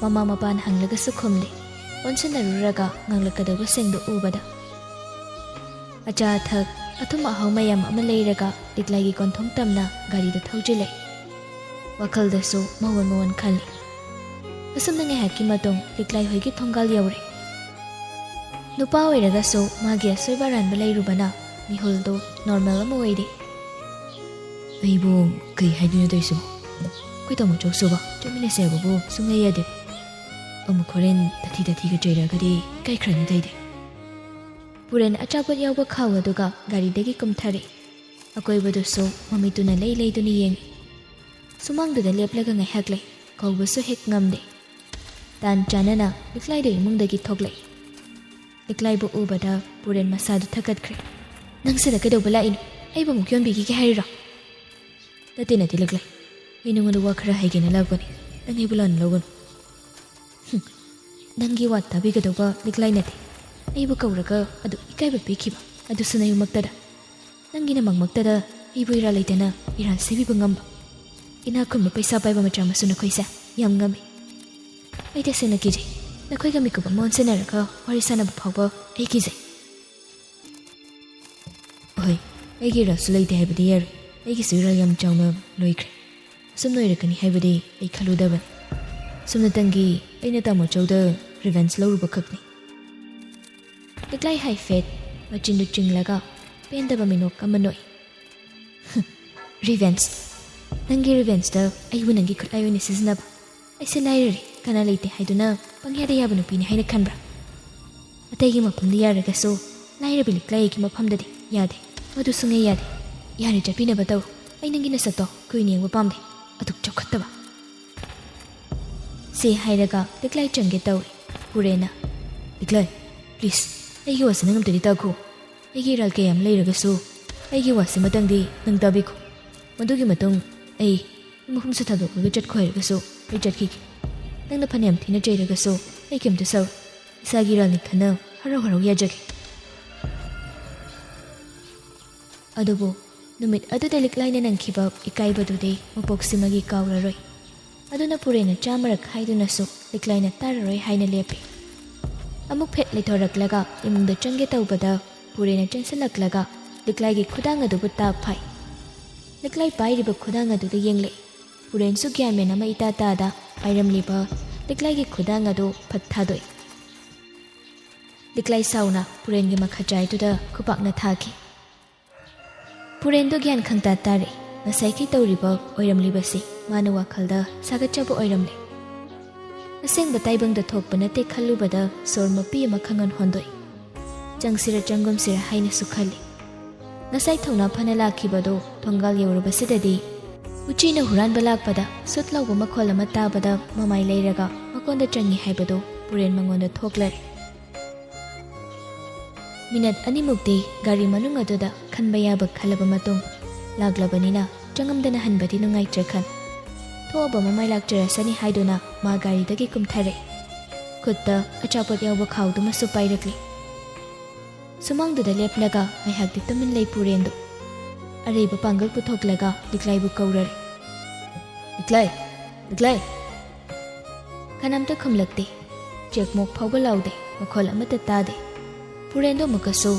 ꯃꯃꯥ ꯃꯄꯥꯅ ꯍꯪꯂꯒꯁꯨ ꯈꯨꯝꯂꯦ꯫ ꯑꯣꯟꯁꯤꯟꯅꯔꯨꯔꯒ ꯉꯥꯡꯂꯛꯀꯗꯧꯕꯁꯤꯡꯗꯨ ꯎꯕꯗ꯫ ꯑꯆꯥ ꯑꯊꯛ, ꯑꯊꯨꯝ ꯑꯍꯥꯎ ꯃꯌꯥꯝ ꯑꯃ ꯂꯩꯔꯒ ꯂꯤꯛꯂꯥꯏꯒꯤ ꯀꯣꯟꯊꯣꯡ ꯇꯝꯅ ꯒꯥꯔꯤꯗꯨ ꯊꯧꯖꯤꯜꯂꯦ꯫ ꯋꯥꯈꯜꯗꯁꯨ ꯃꯑꯣꯟ ꯃꯑꯣꯟ ꯈꯜꯂꯤ꯫ ꯑꯁꯨꯝꯅ ꯉꯥꯏꯍꯥꯛꯀꯤ ꯃꯇꯨꯡ ꯂꯤꯛꯂꯥꯏ ꯍꯣꯏꯒꯤ ꯊꯣꯡꯒꯥꯜ ꯌꯧꯔꯦ꯫ ꯅꯨꯄꯥ ꯑꯣꯏꯔꯒꯁꯨ ꯃꯥꯒꯤ ꯑꯁꯣꯏꯕ ꯑꯔꯥꯟꯕ ꯂꯩꯔꯨꯕꯅ ꯃꯤꯍꯨꯜꯗꯨ ꯅꯣꯔꯃꯦꯜ ꯑꯃ ꯑꯣꯏꯔꯤ꯫ "ꯑꯩꯕꯨ ꯀꯩ ꯍꯥꯏꯗꯣꯏꯅꯣ ꯇꯧꯔꯤꯁꯤꯕꯣ? ꯑꯩꯈꯣꯏ ꯇꯥꯃꯣ ꯆꯧꯁꯨꯕ ꯆꯠꯃꯤꯟꯅꯁꯦ ꯍꯥꯏꯕꯕꯨ ꯁꯨꯡꯌꯥ ꯌꯥꯗꯦ꯫ ꯑꯃꯨꯛ ꯍꯣꯔꯦꯟ ꯇꯥꯊꯤ ꯇꯥꯊꯤꯒ ꯆꯩꯔꯛꯑꯒꯗꯤ ꯏꯀꯥꯏꯈ꯭ꯔꯅꯤꯗ ꯑꯩꯗꯤ꯫ ꯄꯨꯔꯦꯟ ꯑꯆꯥꯄꯣꯠ ꯌꯥꯎꯕ ꯈꯥꯎ ꯑꯗꯨꯒ ꯒꯥꯔꯤꯗꯒꯤ ꯀꯨꯝꯊꯔꯛꯏ꯫ ꯑꯀꯣꯏꯕꯗꯨꯁꯨ ꯃꯃꯤꯠꯇꯨꯅ ꯂꯩ ꯂꯩꯗꯨꯅ ꯌꯦꯡꯏ꯫ ꯁꯨꯃꯥꯡꯗꯨꯗ ꯂꯦꯞꯂꯒ ꯉꯥꯏꯍꯥꯛ ꯂꯩ, ꯀꯧꯕꯁꯨ ꯍꯦꯛ ꯉꯝꯗꯦ꯫ ꯇꯥꯟ ꯆꯥꯅꯅ ꯂꯤꯛꯂꯥꯏꯗꯨ ꯏꯃꯨꯡꯗꯒꯤ ꯊꯣꯛꯂꯛꯏ꯫ ꯂꯤꯛꯂꯥꯏꯕꯨ ꯎꯕꯗ ꯄꯨꯔꯦꯟ ꯃꯁꯥꯗꯨ ꯊꯛꯀꯠꯈ꯭ꯔꯦ꯫ "ꯅꯪ ꯁꯤꯗ ꯀꯩꯗꯧꯕ ꯂꯥꯛꯏꯅꯣ? ꯑꯩꯕꯨ ꯑꯃꯨꯛ ꯌꯣꯟꯕꯤꯈꯤꯒꯦ ꯍꯥꯏꯔꯤꯔꯣ?" "ꯅꯠꯇꯦ, ꯅꯠꯇꯦ, ꯂꯤꯛꯂꯥꯏ꯫ ꯑꯩ ꯅꯉꯣꯟꯗ ꯋꯥ ꯈꯔ ꯍꯥꯏꯒꯦꯅ ꯂꯥꯛꯄꯅꯦ꯫ ꯅꯪ ꯑꯩꯕꯨ ꯂꯥꯟꯅ ꯂꯧꯒꯅꯨ꯫" "ꯍꯨꯝ, ꯅꯪꯒꯤ ꯋꯥ ꯇꯥꯕꯤꯒꯗꯧꯕ ꯂꯤꯛꯂꯥꯏ ꯅꯠꯇꯦ꯫ ꯑꯩꯕꯨ ꯀꯧꯔꯒ ꯑꯗꯨ ꯏꯀꯥꯏꯕ ꯄꯤꯈꯤꯕ, ꯑꯗꯨꯁꯨ ꯅꯌꯨꯝꯃꯛꯇꯗ꯫ ꯅꯪꯒꯤ ꯅꯃꯪꯃꯛꯇꯗ ꯑꯩꯕꯨ ꯏꯔꯥꯜ ꯂꯩꯇꯅ ꯏꯔꯥꯜ ꯁꯦꯝꯕꯤꯕ ꯉꯝꯕ꯫ ꯏꯅꯥꯛ ꯈꯨꯟꯕ ꯄꯩꯁꯥ ꯄꯥꯏꯕ ꯃꯆꯥ ꯃꯁꯨ ꯅꯈꯣꯏꯁꯦ ꯌꯥꯝ ꯉꯝꯃꯤ꯫ ꯑꯩ ꯇꯁꯦꯡꯅ ꯀꯤꯖꯩ꯫ ꯅꯈꯣꯏꯒ ꯃꯤꯀꯨꯞ ꯑꯃ ꯑꯣꯟꯁꯤꯟꯅꯔꯒ ꯋꯥꯔꯤ ꯁꯥꯟꯅꯕ ꯐꯥꯎꯕ ꯑꯩ ꯀꯤꯖꯩ꯫" "ꯍꯣꯏ, ꯑꯩꯒꯤ ꯏꯔꯥꯜꯁꯨ ꯂꯩꯇꯦ ꯍꯥꯏꯕꯗꯤ ꯌꯥꯔꯣꯏ꯫ ꯑꯩꯒꯤꯁꯨ ꯏꯔꯥꯜ ꯌꯥꯝ ꯆꯥꯎꯅ ꯂꯣꯏꯈ꯭ꯔꯦ꯫ ꯑꯁꯨꯝ ꯂꯣꯏꯔꯛꯀꯅꯤ ꯍꯥꯏꯕꯗꯤ ꯑꯩ ꯈꯜꯂꯨꯗꯕꯅꯤ꯫ ꯁꯨꯝꯅꯇꯪꯒꯤ ꯑꯩꯅ ꯇꯥꯃꯣ ꯆꯧꯗ revenge ꯂꯧꯔꯨꯕ ꯈꯛꯅꯤ꯫" ꯂꯤꯛꯂꯥꯏ ꯍꯥꯏꯐꯦꯠ ꯃꯆꯤꯟꯗꯨ ꯆꯤꯡꯂꯒ ꯄꯦꯟꯗꯕ ꯃꯤꯅꯣꯛ ꯑꯃ ꯅꯣꯛꯏ꯫ "Revenge? ꯅꯪꯒꯤ revengeꯇ ꯑꯩꯕꯨ ꯅꯪꯒꯤ ꯈꯨꯠꯂꯥꯏ ꯑꯣꯏꯅ ꯁꯤꯖꯤꯟꯅꯕ? ꯑꯩꯁꯦ ꯂꯥꯏꯔꯔꯦ, ꯀꯅꯥ ꯂꯩꯇꯦ ꯍꯥꯏꯗꯨꯅ ꯄꯪꯌꯥꯗ ꯌꯥꯕ ꯅꯨꯄꯤꯅꯤ ꯍꯥꯏꯅ ꯈꯟꯕ꯭ꯔꯥ? ꯑꯇꯩꯒꯤ ꯃꯐꯝꯗ ꯌꯥꯔꯒꯁꯨ ꯂꯥꯏꯔꯕꯤ ꯂꯤꯛꯂꯥꯏꯒꯤ ꯃꯐꯝꯗꯗꯤ ꯌꯥꯗꯦ꯫ ꯃꯗꯨ ꯁꯨꯡꯌꯥ ꯌꯥꯗꯦ꯫ ꯌꯥꯔꯦ, ꯆꯠꯄꯤꯅꯕ ꯇꯧ꯫ ꯑꯩ ꯅꯪꯒꯤ ꯅꯁꯛꯇꯣ ꯀꯨꯏꯅ ꯌꯦꯡꯕ ꯄꯥꯝꯗꯦ꯫ ꯑꯗꯨꯛ ꯆꯥꯎꯈꯠꯇꯕ꯫" ꯁꯤ ꯍꯥꯏꯔꯒ ꯂꯤꯛꯂꯥꯏ ꯆꯪꯒꯦ ꯇꯧꯏ꯫ ꯄꯨꯔꯦꯟꯅ, "ꯂꯤꯛꯂꯥꯏ, please, ꯑꯩꯒꯤ ꯋꯥꯁꯦ ꯅꯪ ꯑꯝꯇꯗꯤ ꯇꯥꯈꯣ꯫ ꯑꯩꯒꯤ ꯏꯔꯥꯜ ꯀꯌꯥ ꯑꯃ ꯂꯩꯔꯒꯁꯨ ꯑꯩꯒꯤ ꯋꯥꯁꯤꯃꯇꯪꯗꯤ ꯅꯪ ꯇꯥꯕꯤꯈꯣ꯫ ꯃꯗꯨꯒꯤ ꯃꯇꯨꯡ ꯑꯩ ꯏꯃꯨꯡꯁꯨ ꯊꯥꯗꯣꯛꯂꯒ ꯆꯠꯈꯣ ꯍꯥꯏꯔꯒꯁꯨ ꯑꯩ ꯆꯠꯈꯤꯒꯦ꯫ ꯅꯪꯅ ꯐꯅꯌꯥꯝ ꯊꯤꯅ ꯆꯩꯔꯒꯁꯨ ꯑꯩ ꯀꯩꯝꯇ ꯁꯥꯎꯔꯣꯏ꯫ ꯏꯁꯥꯒꯤ ꯏꯔꯥꯜꯅꯤ ꯈꯟꯅ ꯍꯔꯥꯎ ꯍꯔꯥꯎ ꯌꯥꯖꯒꯦ꯫" ꯑꯗꯨꯕꯨ ꯅꯨꯃꯤꯠ ꯑꯗꯨꯗ ꯂꯤꯛꯂꯥꯏꯅ ꯅꯪꯈꯤꯕ ꯏꯀꯥꯏꯕꯗꯨꯗꯤ ꯃꯄꯣꯛꯁꯤꯃꯒꯤ ꯀꯥꯎꯔꯔꯣꯏ꯫ ꯑꯗꯨꯅ ꯄꯨꯔꯦꯟꯅ ꯆꯥꯃꯔꯛ ꯍꯥꯏꯗꯨꯅꯁꯨ ꯂꯤꯛꯂꯥꯏꯅ ꯇꯥꯔꯔꯣꯏ ꯍꯥꯏꯅ ꯂꯦꯞꯄꯤ꯫ ꯑꯃꯨꯛ ꯐꯦꯠ ꯂꯩꯊꯣꯔꯛꯂꯒ ꯏꯃꯨꯡꯗ ꯆꯪꯒꯦ ꯇꯧꯕꯗ ꯄꯨꯔꯦꯟꯅ ꯆꯦꯟꯁꯤꯜꯂꯛꯂꯒ ꯂꯤꯛꯂꯥꯏꯒꯤ ꯈꯨꯗꯥꯡ ꯑꯗꯨꯕꯨ ꯇꯥꯞ ꯐꯥꯏ꯫ ꯂꯤꯛꯂꯥꯏ ꯄꯥꯏꯔꯤꯕ ꯈꯨꯗꯥꯡ ꯑꯗꯨꯗ ꯌꯦꯡꯂꯛꯏ꯫ ꯄꯨꯔꯦꯟꯁꯨ ꯒ꯭ꯌꯥꯟ ꯃꯦꯟ ꯑꯃ ꯏꯇꯥ ꯇꯥꯗ ꯄꯥꯏꯔꯝꯂꯤꯕ ꯂꯤꯛꯂꯥꯏꯒꯤ ꯈꯨꯗꯥꯡ ꯑꯗꯨ ꯐꯠ ꯊꯥꯗꯣꯛꯏ꯫ ꯂꯤꯛꯂꯥꯏ ꯁꯥꯎꯅ ꯄꯨꯔꯦꯟꯒꯤ ꯃꯈꯥꯖꯥꯏꯗꯨꯗ ꯈꯨꯄꯥꯛꯅ ꯊꯥꯈꯤ꯫ ꯄꯨꯔꯦꯟꯗꯣ ꯒ꯭ꯌꯥꯟ ꯈꯪꯇꯥ ꯇꯥꯔꯦ꯫ ꯉꯁꯥꯏꯈꯩ ꯇꯧꯔꯤꯕ ꯑꯣꯏꯔꯝꯂꯤꯕꯁꯤ ꯃꯥꯅ ꯋꯥꯈꯜꯗ ꯁꯥꯒꯠꯆꯕ ꯑꯣꯏꯔꯝꯂꯦ꯫ ꯑꯁꯦꯡꯕ ꯇꯥꯏꯕꯪꯗ ꯊꯣꯛꯄ ꯅꯠꯇꯦ ꯈꯜꯂꯨꯕꯗ ꯁꯣꯔ ꯃꯄꯤ ꯑꯃ ꯈꯪꯍꯟ ꯍꯣꯟꯗꯣꯛꯏ꯫ ꯆꯪꯁꯤꯔ ꯆꯪꯒꯨꯝꯁꯤꯔ ꯍꯥꯏꯅꯁꯨ ꯈꯜꯂꯤ꯫ ꯉꯁꯥꯏ ꯊꯧꯅꯥ ꯐꯅ ꯂꯥꯛꯈꯤꯕꯗꯨ ꯊꯣꯡꯒꯥꯜ ꯌꯧꯔꯕꯁꯤꯗꯗꯤ ꯎꯆꯤꯅ ꯍꯨꯔꯥꯟꯕ ꯂꯥꯛꯄꯗ ꯁꯨꯠ ꯂꯥꯎꯕ ꯃꯈꯣꯜ ꯑꯃ ꯇꯥꯕꯗ ꯃꯃꯥꯏ ꯂꯩꯔꯒ ꯃꯀꯣꯟꯗ ꯆꯪꯉꯤ ꯍꯥꯏꯕꯗꯨ ꯄꯨꯔꯦꯟ ꯃꯉꯣꯟꯗ ꯊꯣꯛꯂꯔꯦ꯫ ꯃꯤꯅꯠ ꯑꯅꯤꯃꯨꯛꯇꯤ ꯒꯥꯔꯤ ꯃꯅꯨꯡ ꯑꯗꯨꯗ ꯈꯟꯕ ꯌꯥꯕ ꯈꯜꯂꯕ ꯃꯇꯨꯡ ꯂꯥꯛꯂꯕꯅꯤꯅ ꯆꯪꯉꯝꯗꯅ ꯍꯟꯕꯗꯤ ꯅꯨꯡꯉꯥꯏꯇ꯭ꯔꯦ ꯈꯟ ꯊꯣꯛꯑꯕ ꯃꯃꯥꯏ ꯂꯥꯛꯆꯔꯁꯅꯤ ꯍꯥꯏꯗꯨꯅ ꯃꯥ ꯒꯥꯔꯤꯗꯒꯤ ꯀꯨꯝꯊꯔꯦ꯫ ꯈꯨꯠꯇ ꯑꯆꯥꯄꯣꯠ ꯌꯥꯎꯕ ꯈꯥꯎꯗꯨꯃꯁꯨ ꯄꯥꯏꯔꯛꯂꯤ꯫ ꯁꯨꯃꯥꯡꯗꯨꯗ ꯂꯦꯞꯂꯒ ꯉꯥꯏꯍꯥꯛꯇꯤ ꯇꯨꯃꯤꯟ ꯂꯩ ꯄꯨꯔꯦꯟꯗꯨ꯫ ꯑꯔꯩꯕ ꯄꯥꯡꯒꯜ ꯄꯨꯊꯣꯛꯂꯒ ꯂꯤꯛꯂꯥꯏꯕꯨ ꯀꯧꯔꯔꯦ꯫ "ꯂꯤꯛꯂꯥꯏ! ꯂꯤꯛꯂꯥꯏ!" ꯀꯅꯥꯝꯇ ꯈꯨꯝꯂꯛꯇꯦ꯫ ꯆꯦꯛꯃꯣꯛ ꯐꯥꯎꯕ ꯂꯥꯎꯗꯦ, ꯃꯈꯣꯜ ꯑꯃꯠꯇ ꯇꯥꯗꯦ꯫ ꯄꯨꯔꯦꯟꯗꯣ ꯑꯃꯨꯛꯀꯁꯨ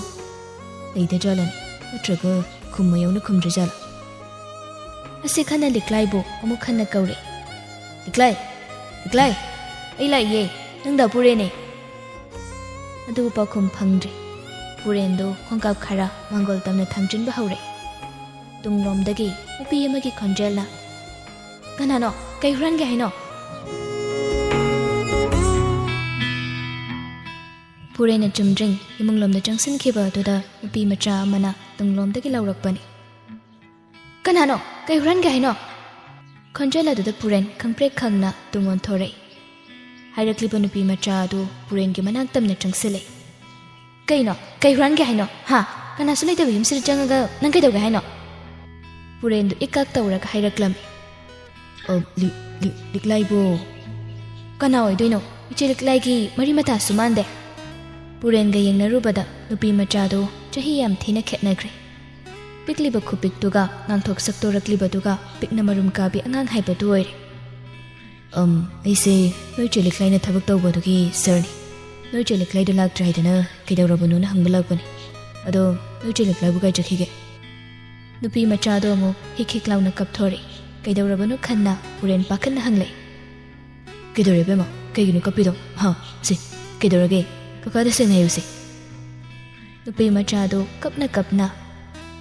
ꯂꯩꯗ ꯖꯥꯠꯂꯅꯤ, ꯅꯠꯇ꯭ꯔꯒ ꯈꯨꯝꯃ ꯌꯧꯅ ꯈꯨꯝꯗ꯭ꯔ ꯖꯥꯠꯂ? ꯑꯁꯤ ꯈꯟꯅ ꯂꯤꯛꯂꯥꯏꯕꯨ ꯑꯃꯨꯛ ꯍꯟꯅ ꯀꯧꯔꯦ꯫ "ꯂꯤꯛꯂꯥꯏ! ꯂꯤꯛꯂꯥꯏ! ꯑꯩ ꯂꯥꯛꯏꯌꯦ, ꯅꯪꯗ ꯄꯨꯔꯦꯟꯅꯦ!" ꯑꯗꯨꯕꯨ ꯄꯥꯎꯈꯨꯝ ꯐꯪꯗ꯭ꯔꯦ꯫ ꯄꯨꯔꯦꯟꯗꯣ ꯈꯣꯡꯀꯥꯞ ꯈꯔ ꯃꯥꯡꯒꯣꯜ ꯇꯝꯅ ꯊꯥꯡꯖꯤꯟꯕ ꯍꯧꯔꯦ꯫ ꯇꯨꯡꯂꯣꯝꯗꯒꯤ ꯅꯨꯄꯤ ꯑꯃꯒꯤ ꯈꯣꯟꯖꯦꯜꯅ, "ꯀꯅꯥꯅꯣ? ꯀꯩ ꯍꯨꯔꯥꯟꯒꯦ ꯍꯥꯏꯅꯣ?" ꯄꯨꯔꯦꯟꯅ ꯆꯨꯝꯗ꯭ꯔꯤꯡ ꯏꯃꯨꯡꯂꯣꯝꯗ ꯆꯪꯁꯤꯟꯈꯤꯕ ꯑꯗꯨꯗ ꯅꯨꯄꯤ ꯃꯆꯥ ꯑꯃꯅ ꯇꯨꯡꯂꯣꯝꯗꯒꯤ ꯂꯥꯎꯔꯛꯄꯅꯤ꯫ "ꯀꯅꯥꯅꯣ? ꯀꯩ ꯍꯨꯔꯥꯟꯒꯦ ꯍꯥꯏꯅꯣ?" ꯈꯣꯟꯖꯦꯜ ꯑꯗꯨꯗ ꯄꯨꯔꯦꯟ ꯈꯪꯄ꯭ꯔꯦꯛ ꯈꯪꯅ ꯇꯨꯡ ꯑꯣꯟꯊꯣꯔꯛꯏ꯫ ꯍꯥꯏꯔꯛꯂꯤꯕ ꯅꯨꯄꯤ ꯃꯆꯥ ꯑꯗꯨ ꯄꯨꯔꯦꯟꯒꯤ ꯃꯅꯥꯛ ꯇꯝꯅ ꯆꯪꯁꯤꯜꯂꯛꯏ꯫ "ꯀꯩꯅꯣ? ꯀꯩ ꯍꯨꯔꯥꯟꯒꯦ ꯍꯥꯏꯅꯣ? ꯍꯥ? ꯀꯅꯥꯁꯨ ꯂꯩꯇꯕ ꯌꯨꯝꯁꯤꯗ ꯆꯪꯉꯒ ꯅꯪ ꯀꯩꯗꯧꯒꯦ ꯍꯥꯏꯅꯣ?" ꯄꯨꯔꯦꯟꯗꯨ ꯏꯀꯛ ꯇꯧꯔꯒ ꯍꯥꯏꯔꯛꯂꯝꯃꯤ꯫ "ꯑ, ꯂꯤ-, ꯂꯤ-, ꯂꯤꯛꯂꯥꯏꯕꯨ?" "ꯀꯅꯥ ꯑꯣꯏꯗꯣꯏꯅꯣ? ꯏꯆꯦ ꯂꯤꯛꯂꯥꯏꯒꯤ ꯃꯔꯤ ꯃꯇꯥꯁꯨ ꯃꯥꯟꯗꯦ꯫" ꯄꯨꯔꯦꯟꯒ ꯌꯦꯡꯅꯔꯨꯕꯗ ꯅꯨꯄꯤ ꯃꯆꯥꯗꯨ ꯆꯍꯤ ꯌꯥꯝ ꯊꯤꯅ ꯈꯦꯠꯅꯈ꯭ꯔꯦ꯫ ꯄꯤꯛꯂꯤꯕ ꯈꯨꯄꯤꯛꯇꯨꯒ ꯉꯥꯡꯊꯣꯛ ꯁꯛꯇꯣꯔꯛꯂꯤꯕꯗꯨꯒ ꯄꯤꯛꯅ ꯃꯔꯨꯝ ꯀꯥꯕꯤ ꯑꯉꯥꯡ ꯍꯥꯏꯕꯗꯨ ꯑꯣꯏꯔꯦ꯫ "ꯑꯝ, ꯑꯩꯁꯦ ꯅꯣꯏ ꯆꯦ ꯂꯤꯛꯂꯥꯏꯅ ꯊꯕꯛ ꯇꯧꯕꯗꯨꯒꯤ ꯁꯔꯅꯤ꯫ ꯅꯣꯏ ꯆꯦ ꯂꯤꯛꯂꯥꯏꯗꯣ ꯂꯥꯛꯇ꯭ꯔꯦ ꯍꯥꯏꯗꯅ ꯀꯩꯗꯧꯔꯕꯅꯣꯅ ꯍꯪꯕ ꯂꯥꯛꯄꯅꯤ꯫ ꯑꯗꯣ ꯅꯣꯏ ꯆꯦ ꯂꯤꯛꯂꯥꯏꯕꯨ ꯀꯥꯏ ꯆꯠꯈꯤꯒꯦ?" ꯅꯨꯄꯤ ꯃꯆꯥꯗꯣ ꯑꯃꯨꯛ ꯍꯤꯛ ꯍꯤꯛ ꯂꯥꯎꯅ ꯀꯞꯊꯣꯔꯛꯏ꯫ ꯀꯩꯗꯧꯔꯕꯅꯣ ꯈꯟꯅ ꯄꯨꯔꯦꯟ ꯄꯥꯈꯠꯅ ꯍꯪꯂꯛꯏ꯫ "ꯀꯩꯗꯧꯔꯦ ꯏꯕꯦꯝꯃ? ꯀꯩꯒꯤꯅꯣ ꯀꯞꯄꯤꯗꯣ? ꯍꯥ? ꯁꯤ, ꯀꯩꯗꯧꯔꯒꯦ? ꯀꯀꯥꯗ ꯁꯦꯡꯅ ꯍꯥꯏꯌꯨꯁꯦ꯫" ꯅꯨꯄꯤ ꯃꯆꯥꯗꯣ ꯀꯞꯅ ꯀꯞꯅ,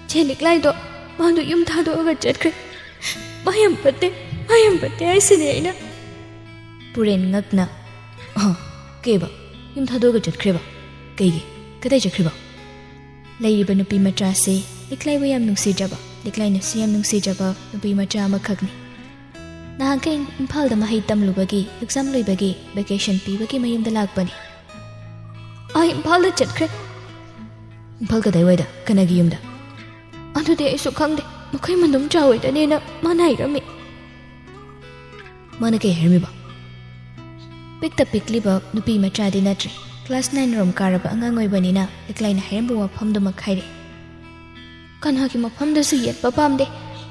"ꯆꯦ ꯂꯤꯛꯂꯥꯏꯗꯣ ꯃꯥꯗꯣ ꯌꯨꯝ ꯊꯥꯗꯣꯛꯑꯒ ꯆꯠꯈ꯭ꯔꯦ꯫ ꯃꯥ ꯌꯥꯝ ꯐꯠꯇꯦ꯫ ꯃꯌꯥꯝ ꯐꯠꯇꯦ ꯍꯥꯏꯁꯤꯅꯦ ꯑꯩꯅ꯫ ꯄꯨꯔꯦꯟ ꯉꯛꯅ, "ꯑ, ꯀꯩꯕ? ꯌꯨꯝ ꯊꯥꯗꯣꯛꯑꯒ ꯆꯠꯈ꯭ꯔꯦꯕ? ꯀꯩꯒꯤ? ꯀꯗꯥꯏ ꯆꯠꯈ꯭ꯔꯤꯕ?" ꯂꯩꯔꯤꯕ ꯅꯨꯄꯤ ꯃꯆꯥꯁꯤ ꯂꯤꯛꯂꯥꯏꯕꯨ ꯌꯥꯝ ꯅꯨꯡꯁꯤꯖꯕ, ꯂꯤꯛꯂꯥꯏꯅꯁꯨ ꯌꯥꯝ ꯅꯨꯡꯁꯤꯖꯕ ꯅꯨꯄꯤ ꯃꯆꯥ ꯑꯃꯈꯛꯅꯤ꯫ ꯅꯍꯥꯟꯈꯩ ꯏꯝꯐꯥꯜꯗ ꯃꯍꯩ ꯇꯝꯂꯨꯕꯒꯤ, ꯑꯦꯛꯖꯥꯝ ꯂꯣꯏꯕꯒꯤ ꯚꯦꯀꯦꯁꯟ ꯄꯤꯕꯒꯤ ꯃꯌꯨꯝꯗ ꯂꯥꯛꯄꯅꯤ꯫ "ꯑꯥ, ꯏꯝꯐꯥꯜꯗ ꯆꯠꯈ꯭ꯔꯦ꯫" "ꯏꯝꯐꯥꯜ ꯀꯗꯥꯏꯋꯥꯏꯗ? ꯀꯅꯥꯒꯤ ꯌꯨꯝꯗ?" "ꯑꯗꯨꯗꯤ ꯑꯩꯁꯨ ꯈꯪꯗꯦ꯫ ꯃꯈꯣꯏ ꯃꯅꯨꯡ ꯆꯥꯎꯋꯦꯗꯅꯦꯅ ꯃꯥꯅ ꯍꯥꯏꯔꯝꯃꯤ꯫" "ꯃꯥꯅ ꯀꯩ ꯍꯥꯏꯔꯝꯃꯤꯕ?" ꯄꯤꯛꯇ ꯄꯤꯛꯂꯤꯕ ꯅꯨꯄꯤ ꯃꯆꯥꯗꯤ ꯅꯠꯇ꯭ꯔꯦ꯫ ꯀ꯭ꯂꯥꯁ ꯅꯥꯏꯟ ꯔꯣꯝ ꯀꯥꯔꯕ ꯑꯉꯥꯡ ꯑꯣꯏꯕꯅꯤꯅ ꯂꯤꯛꯂꯥꯏꯅ ꯍꯥꯏꯔꯝꯕ ꯋꯥꯐꯝꯗꯨꯃꯛ ꯍꯥꯏꯔꯦ꯫ "ꯀꯅꯥꯒꯤ ꯃꯐꯝꯗꯁꯨ ꯌꯦꯠꯄ ꯄꯥꯝꯗꯦ꯫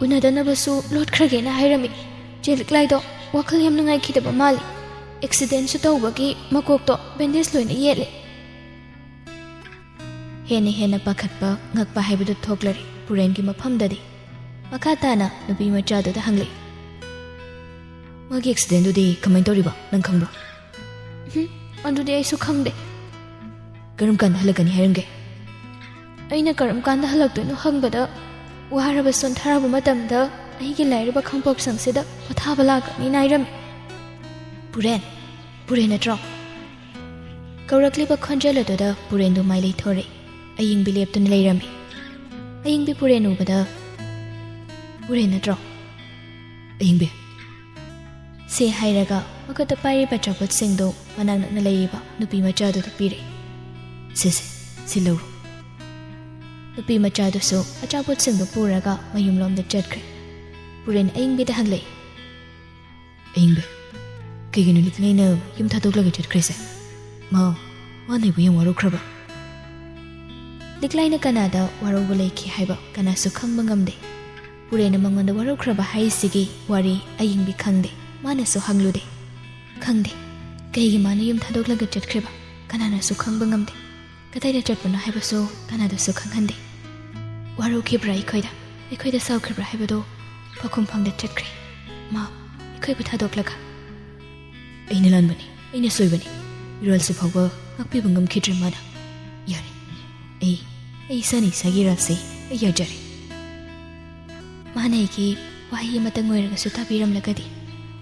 ꯎꯅꯗꯅꯕꯁꯨ ꯂꯣꯠꯈ꯭ꯔꯒꯦꯅ ꯍꯥꯏꯔꯝꯃꯤ꯫ ꯆꯦ ꯂꯤꯛꯂꯥꯏꯗꯣ ꯋꯥꯈꯜ ꯌꯥꯝ ꯅꯨꯡꯉꯥꯏꯈꯤꯗꯕ ꯃꯥꯜꯂꯤ꯫ ꯑꯦꯛꯁꯤꯗꯦꯟꯁꯨ ꯇꯧꯕꯒꯤ ꯃꯀꯣꯛꯇꯣ ꯕꯦꯟꯗꯦꯖ ꯂꯣꯏꯅ ꯌꯦꯠꯂꯦ꯫" ꯍꯦꯟꯅ ꯍꯦꯟꯅ ꯄꯥꯈꯠꯄ, ꯉꯛꯄ ꯍꯥꯏꯕꯗꯨ ꯊꯣꯛꯂꯔꯦ ꯄꯨꯔꯦꯟꯒꯤ ꯃꯐꯝꯗꯗꯤ꯫ ꯃꯈꯥ ꯇꯥꯅ ꯅꯨꯄꯤ ꯃꯆꯥꯗꯨꯗ ꯍꯪꯂꯛꯏ, "ꯃꯥꯒꯤ ꯑꯦꯛꯁꯤꯗꯦꯟꯗꯨꯗꯤ ꯀꯃꯥꯏꯅ ꯇꯧꯔꯤꯕ, ꯅꯪ ꯈꯪꯕ꯭ꯔꯣ?" "ꯎꯝ, ꯑꯗꯨꯗꯤ ꯑꯩꯁꯨ ꯈꯪꯗꯦ꯫" "ꯀꯔꯝ ꯀꯥꯟꯗ ꯍꯜꯂꯛꯀꯅꯤ ꯍꯥꯏꯔꯝꯒꯦ?" "ꯑꯩꯅ ꯀꯔꯝ ꯀꯥꯟꯗ ꯍꯜꯂꯛꯇꯣꯏꯅꯣ ꯍꯪꯕꯗ, ꯋꯥꯔꯕ ꯁꯣꯟꯊꯔꯕ ꯃꯇꯝꯗ ꯑꯩꯒꯤ ꯂꯥꯏꯔꯕ ꯈꯥꯡꯄꯣꯛꯁꯪꯁꯤꯗ ꯄꯣꯊꯥꯕ ꯂꯥꯛꯀꯅꯤꯅ ꯍꯥꯏꯔꯝꯃꯤ꯫" "ꯄꯨꯔꯦꯟ, ꯄꯨꯔꯦꯟ ꯅꯠꯇ꯭ꯔꯣ?" ꯀꯧꯔꯛꯂꯤꯕ ꯈꯣꯟꯖꯦꯜ ꯑꯗꯨꯗ ꯄꯨꯔꯦꯟꯗꯨ ꯃꯥꯏ ꯂꯩꯊꯣꯔꯛꯏ꯫ ꯑꯌꯤꯡꯕꯤ ꯂꯦꯞꯇꯨꯅ ꯂꯩꯔꯝꯃꯤ꯫ ꯑꯌꯤꯡꯕꯤ ꯄꯨꯔꯦꯟ ꯎꯕꯗ, "ꯄꯨꯔꯦꯟ ꯅꯠꯇ꯭ꯔꯣ?" "ꯑꯌꯤꯡꯕꯤ꯫" ꯁꯦ ꯍꯥꯏꯔꯒ ꯃꯈꯨꯠꯇ ꯄꯥꯏꯔꯤꯕ ꯑꯆꯥꯄꯣꯠꯁꯤꯡꯗꯨ ꯃꯅꯥꯛ ꯅꯛꯅ ꯂꯩꯔꯤꯕ ꯅꯨꯄꯤ ꯃꯆꯥꯗꯨꯗ ꯄꯤꯔꯦ꯫ "ꯁꯦ, ꯁꯦ, ꯁꯤ ꯂꯧꯔꯣ꯫" ꯅꯨꯄꯤ ꯃꯆꯥꯗꯨꯁꯨ ꯑꯆꯥꯄꯣꯠꯁꯤꯡꯗꯨ ꯄꯨꯔꯒ ꯃꯌꯨꯝꯂꯣꯝꯗ ꯆꯠꯈ꯭ꯔꯦ꯫ ꯄꯨꯔꯦꯟ ꯑꯌꯤꯡꯕꯤꯗ ꯍꯪꯂꯛꯏ, "ꯑꯌꯤꯡꯕꯤ, ꯀꯩꯒꯤꯅꯣ ꯂꯤꯛꯂꯩꯅ ꯌꯨꯝ ꯊꯥꯗꯣꯛꯂꯒ ꯆꯠꯈ꯭ꯔꯤꯁꯦ? ꯃꯥ, ꯃꯥꯅ ꯑꯩꯕꯨ ꯌꯥꯝ ꯋꯥꯔꯧꯈ꯭ꯔꯕ?" ꯂꯤꯛꯂꯩꯅ ꯀꯅꯥꯗ ꯋꯥꯔꯧꯕ ꯂꯩꯈꯤ ꯍꯥꯏꯕ ꯀꯅꯥꯁꯨ ꯈꯪꯕ ꯉꯝꯗꯦ꯫ ꯄꯨꯔꯦꯟꯅ ꯃꯉꯣꯟꯗ ꯋꯥꯔꯧꯈ꯭ꯔꯕ ꯍꯥꯏꯁꯤꯒꯤ ꯋꯥꯔꯤ ꯑꯌꯤꯡꯕꯤ ꯈꯪꯗꯦ, ꯃꯥꯅꯁꯨ ꯍꯪꯂꯨꯗꯦ꯫ ꯈꯪꯗꯦ, ꯀꯩꯒꯤ ꯃꯥꯅ ꯌꯨꯝ ꯊꯥꯗꯣꯛꯂꯒ ꯆꯠꯈ꯭ꯔꯤꯕ ꯀꯅꯥꯅꯁꯨ ꯈꯪꯕ ꯉꯝꯗꯦ꯫ ꯀꯗꯥꯏꯗ ꯆꯠꯄꯅꯣ ꯍꯥꯏꯕꯁꯨ ꯀꯅꯥꯗꯁꯨ ꯈꯪꯍꯟꯗꯦ꯫ ꯋꯥꯔꯧꯈꯤꯕ꯭ꯔꯥ ꯑꯩꯈꯣꯏꯗ, ꯑꯩꯈꯣꯏꯗ ꯁꯥꯎꯈꯤꯕ꯭ꯔꯥ ꯍꯥꯏꯕꯗꯣ ꯄꯥꯎꯈꯨꯝ ꯐꯪꯗ ꯆꯠꯈ꯭ꯔꯦ꯫ ꯃꯥ ꯑꯩꯈꯣꯏꯕꯨ ꯊꯥꯗꯣꯛꯂꯒ꯫ "ꯑꯩꯅ ꯂꯥꯟꯕꯅꯤ, ꯑꯩꯅ ꯁꯣꯏꯕꯅꯤ꯫ ꯏꯔꯥꯜꯁꯨ ꯐꯥꯎꯕ ꯉꯥꯛꯄꯤꯕ ꯉꯝꯈꯤꯗ꯭ꯔꯦ ꯃꯥꯅ꯫ ꯌꯥꯔꯦ, ꯑꯩ, ꯑꯩ ꯏꯁꯥꯅ ꯏꯁꯥꯒꯤ ꯏꯔꯥꯜꯁꯦ ꯑꯩ ꯌꯥꯖꯔꯦ꯫ ꯃꯥꯅ ꯑꯩꯒꯤ ꯋꯥꯍꯩ ꯑꯃꯇꯪ ꯑꯣꯏꯔꯒꯁꯨ ꯇꯥꯕꯤꯔꯝꯂꯒꯗꯤ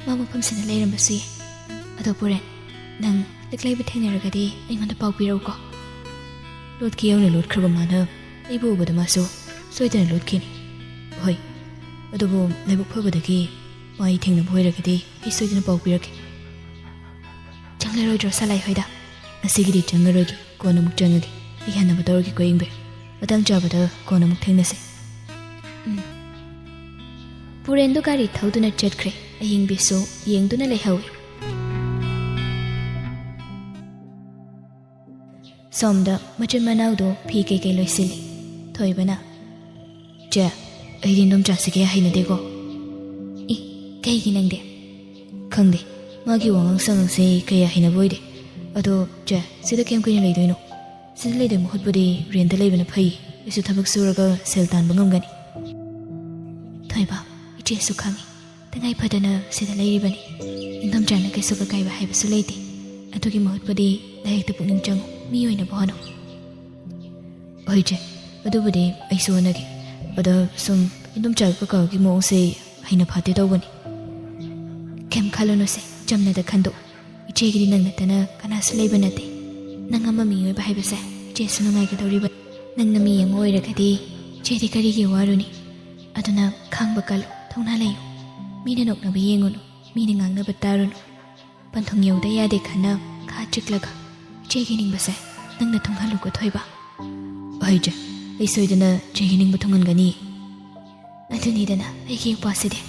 ꯃꯥ ꯃꯐꯝꯁꯤꯗ ꯂꯩꯔꯝꯕꯁꯨ ꯌꯥꯏ꯫ ꯑꯗꯣ ꯄꯨꯔꯦꯟ, ꯅꯪ ꯂꯤꯛꯂꯩꯕꯨ ꯊꯦꯡꯅꯔꯒꯗꯤ ꯑꯩꯉꯣꯟꯗ ꯄꯥꯎ ꯄꯤꯔꯛꯎꯀꯣ꯫ ꯂꯣꯠꯀꯦ ꯌꯧꯅ ꯂꯣꯠꯈ꯭ꯔꯕ ꯃꯥꯅ ꯑꯩꯕꯨ ꯎꯕꯗ ꯃꯥꯁꯨ ꯁꯣꯏꯗꯅ ꯂꯣꯠꯈꯤꯅꯤ꯫ ꯍꯣꯏ, ꯑꯗꯨꯕꯨ ꯂꯥꯏꯕꯛ ꯐꯕꯗꯒꯤ ꯃꯥ ꯑꯩ ꯊꯦꯡꯅꯕ ꯑꯣꯏꯔꯒꯗꯤ ꯑꯩ ꯁꯣꯏꯗꯅ ꯄꯥꯎ ꯄꯤꯔꯛꯀꯦ꯫ ꯆꯪꯂꯔꯣꯏꯗ꯭ꯔꯣ ꯁꯂꯥꯏ ꯍꯣꯏꯗ? ꯉꯁꯤꯒꯤꯗꯤ ꯆꯪꯉꯔꯣꯏꯒꯦ, ꯀꯣꯟꯅ ꯑꯃꯨꯛ ꯆꯪꯉꯒꯦ꯫ ꯑꯩ ꯌꯥꯅꯕ ꯇꯧꯔꯒꯦꯀꯣ ꯑꯌꯤꯡꯕꯤ꯫ ꯃꯇꯥꯡ ꯆꯥꯕꯗ ꯀꯣꯟꯅ ꯑꯃꯨꯛ ꯊꯦꯡꯅꯁꯦ꯫ ꯎꯝ꯫ ꯄꯨꯔꯦꯟꯗꯨ ꯒꯥꯔꯤ ꯊꯧꯗꯨꯅ ꯆꯠꯈ꯭ꯔꯦ꯫ ꯑꯌꯤꯡꯕꯤꯁꯨ ꯌꯦꯡꯗꯨꯅ ꯂꯩꯍꯧꯏ꯫ ꯁꯣꯝꯗ ꯃꯆꯤꯟ ꯃꯅꯥꯎꯗꯣ ꯐꯤ ꯀꯩꯀꯩ ꯂꯣꯏꯁꯤꯜꯂꯤ꯫ ꯊꯣꯏꯕꯅ, "ꯆꯦ, ꯑꯩꯗꯤ ꯏꯟꯗꯣꯝꯆꯥꯁꯦ ꯀꯌꯥ ꯍꯩꯅꯗꯦꯀꯣ꯫" "ꯏ, ꯀꯩꯒꯤ ꯅꯪꯗꯤ?" "ꯈꯪꯗꯦ, ꯃꯥꯒꯤ ꯋꯥꯉꯥꯡ ꯁꯉꯥꯡꯁꯦ ꯀꯌꯥ ꯍꯩꯅꯕ ꯑꯣꯏꯗꯦ꯫ ꯑꯗꯣ ꯆꯦ, ꯁꯤꯗ ꯀꯌꯥꯝ ꯀꯨꯏꯅ ꯂꯩꯗꯣꯏꯅꯣ? ꯁꯤꯗ ꯂꯩꯗꯣꯏ ꯃꯍꯨꯠꯄꯨꯗꯤ ꯔꯦꯟꯇ ꯂꯩꯕꯅ ꯐꯩ꯫ ꯑꯩꯁꯨ ꯊꯕꯛ ꯁꯨꯔꯒ ꯁꯦꯜ ꯇꯥꯟꯕ ꯉꯝꯒꯅꯤ꯫" "ꯊꯣꯏꯕ, ꯏꯆꯦꯁꯨ ꯈꯪꯉꯤ꯫ ꯇꯉꯥꯏ ꯐꯗꯅ ꯁꯤꯗ ꯂꯩꯔꯤꯕꯅꯤ꯫ ꯏꯟꯗꯣꯝꯆꯥꯅ ꯀꯩꯁꯨ ꯑꯀꯥꯏꯕ ꯍꯥꯏꯕꯁꯨ ꯂꯩꯇꯦ꯫ ꯑꯗꯨꯒꯤ ꯃꯍꯨꯠꯄꯨꯗꯤ ꯂꯥꯏꯔꯤꯛꯇ ꯄꯨꯛꯅꯤꯡ ꯆꯪꯉꯨ, ꯃꯤ ꯑꯣꯏꯅꯕ ꯍꯣꯠꯅꯧ꯫" "ꯍꯣꯏ ꯆꯦ, ꯑꯗꯨꯕꯨꯗꯤ ꯑꯩꯁꯨ ꯍꯣꯠꯅꯒꯦ꯫ ꯑꯗꯣ ꯁꯨꯝ ꯏꯟꯗꯣꯝꯆꯥ ꯀꯀꯥꯒꯤ ꯃꯑꯣꯡꯁꯦ ꯍꯩꯅ ꯐꯥꯠꯇꯦ ꯇꯧꯕꯅꯤ꯫" "ꯀꯩꯝ ꯈꯜꯂꯨꯅꯨꯁꯦ, ꯆꯝꯅꯗ ꯈꯟꯗꯣꯛꯎ꯫ ꯏꯆꯦꯒꯤꯗꯤ ꯅꯪ ꯅꯠꯇꯅ ꯀꯅꯥꯁꯨ ꯂꯩꯕ ꯅꯠꯇꯦ꯫ ꯅꯪ ꯑꯃ ꯃꯤ ꯑꯣꯏꯕ ꯍꯥꯏꯕꯁꯦ ꯏꯆꯦꯁꯨ ꯅꯨꯡꯉꯥꯏꯒꯗꯧꯔꯤꯕꯅꯤ꯫ ꯅꯪꯅ ꯃꯤ ꯑꯃ ꯑꯣꯏꯔꯒꯗꯤ ꯏꯆꯦꯗꯤ ꯀꯔꯤꯒꯤ ꯋꯥꯔꯨꯅꯤ? ꯑꯗꯨꯅ ꯈꯥꯡꯕ ꯀꯜꯂꯨ, ꯊꯧꯅꯥ ꯂꯩꯌꯨ꯫ ꯃꯤꯅ ꯅꯣꯛꯅꯕ ꯌꯦꯡꯉꯨꯅꯨ, ꯃꯤꯅ ꯉꯥꯡꯅꯕ ꯇꯥꯔꯨꯅꯨ꯫ ꯄꯟꯊꯨꯡ ꯌꯧꯗ ꯌꯥꯗꯦ ꯈꯟꯅ ꯈꯥ ꯆꯤꯛꯂꯒ ꯏꯆꯦꯒꯤ ꯅꯤꯡꯕꯁꯦ ꯅꯪꯅ ꯊꯨꯡꯍꯜꯂꯨꯀꯣ ꯊꯣꯏꯕ꯫" "ꯍꯣꯏ ꯆꯦ, ꯑꯩ ꯁꯣꯏꯗꯅ ꯆꯦꯒꯤ ꯅꯤꯡꯕ ꯊꯨꯡꯍꯟꯒꯅꯤ꯫" "ꯑꯗꯨꯅꯤꯗꯅ ꯑꯩꯒꯤ ꯏꯄ꯭ꯋꯥꯁꯤꯗꯤ꯫"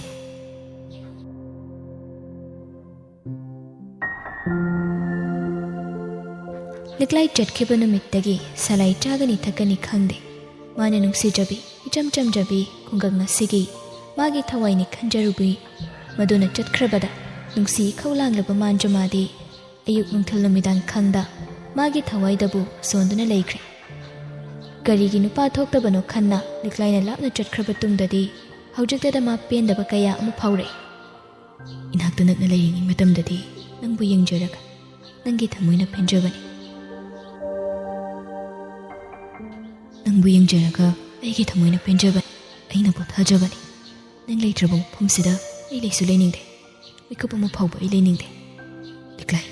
ꯂꯤꯛꯂꯥꯏ ꯆꯠꯈꯤꯕ ꯅꯨꯃꯤꯠꯇꯒꯤ ꯁꯂꯥꯏ ꯆꯥꯒꯅꯤ ꯊꯛꯀꯅꯤ ꯈꯪꯗꯦ꯫ ꯃꯥꯅ ꯅꯨꯡꯁꯤꯖꯕꯤ, ꯏꯆꯝ ꯆꯝꯖꯕꯤ ꯈꯨꯡꯒꯪ ꯑꯁꯤꯒꯤ ꯃꯥꯒꯤ ꯊꯋꯥꯏꯅꯤ ꯈꯟꯖꯔꯨꯕꯤ ꯃꯗꯨꯅ ꯆꯠꯈ꯭ꯔꯕꯗ ꯅꯨꯡꯁꯤ ꯏꯈꯧ ꯂꯥꯡꯂꯕ ꯃꯥꯟꯖ ꯃꯥꯗꯤ ꯑꯌꯨꯛ ꯅꯨꯡꯊꯤꯜ ꯅꯨꯃꯤꯗꯥꯡ ꯈꯪꯗ ꯃꯥꯒꯤ ꯊꯋꯥꯏꯗꯕꯨ ꯁꯣꯟꯗꯨꯅ ꯂꯩꯈ꯭ꯔꯦ꯫ ꯀꯔꯤꯒꯤ ꯅꯨꯄꯥ ꯊꯣꯛꯇꯕꯅꯣ ꯈꯟꯅ ꯂꯤꯛꯂꯥꯏꯅ ꯂꯥꯞꯅ ꯆꯠꯈ꯭ꯔꯕ ꯇꯨꯡꯗꯗꯤ ꯍꯧꯖꯤꯛꯇꯗ ꯃꯥ ꯄꯦꯟꯗꯕ ꯀꯌꯥ ꯑꯃ ꯐꯥꯎꯔꯛꯏ꯫ "ꯏꯅꯥꯛꯇ ꯅꯛꯅ ꯂꯩꯔꯤꯉꯩ ꯃꯇꯝꯗꯗꯤ ꯅꯪꯕꯨ ꯌꯦꯡꯖꯔꯒ ꯅꯪꯒꯤ ꯊꯃꯣꯏꯅ ꯄꯦꯟꯖꯕꯅꯤ꯫ ꯅꯪꯕꯨ ꯌꯦꯡꯖꯔꯒ ꯑꯩꯒꯤ ꯊꯃꯣꯏꯅ ꯄꯦꯟꯖꯕꯅꯤ, ꯑꯩꯅ ꯄꯣꯊꯥꯖꯕꯅꯤ꯫ ꯅꯪ ꯂꯩꯇ꯭ꯔꯕ ꯃꯐꯝꯁꯤꯗ ꯑꯩ ꯂꯩꯁꯨ ꯂꯩꯅꯤꯡꯗꯦ꯫ ꯃꯤꯀꯨꯞ ꯑꯃ ꯐꯥꯎꯕ ꯑꯩ ꯂꯩꯅꯤꯡꯗꯦ꯫ ꯂꯤꯛꯂꯥꯏ,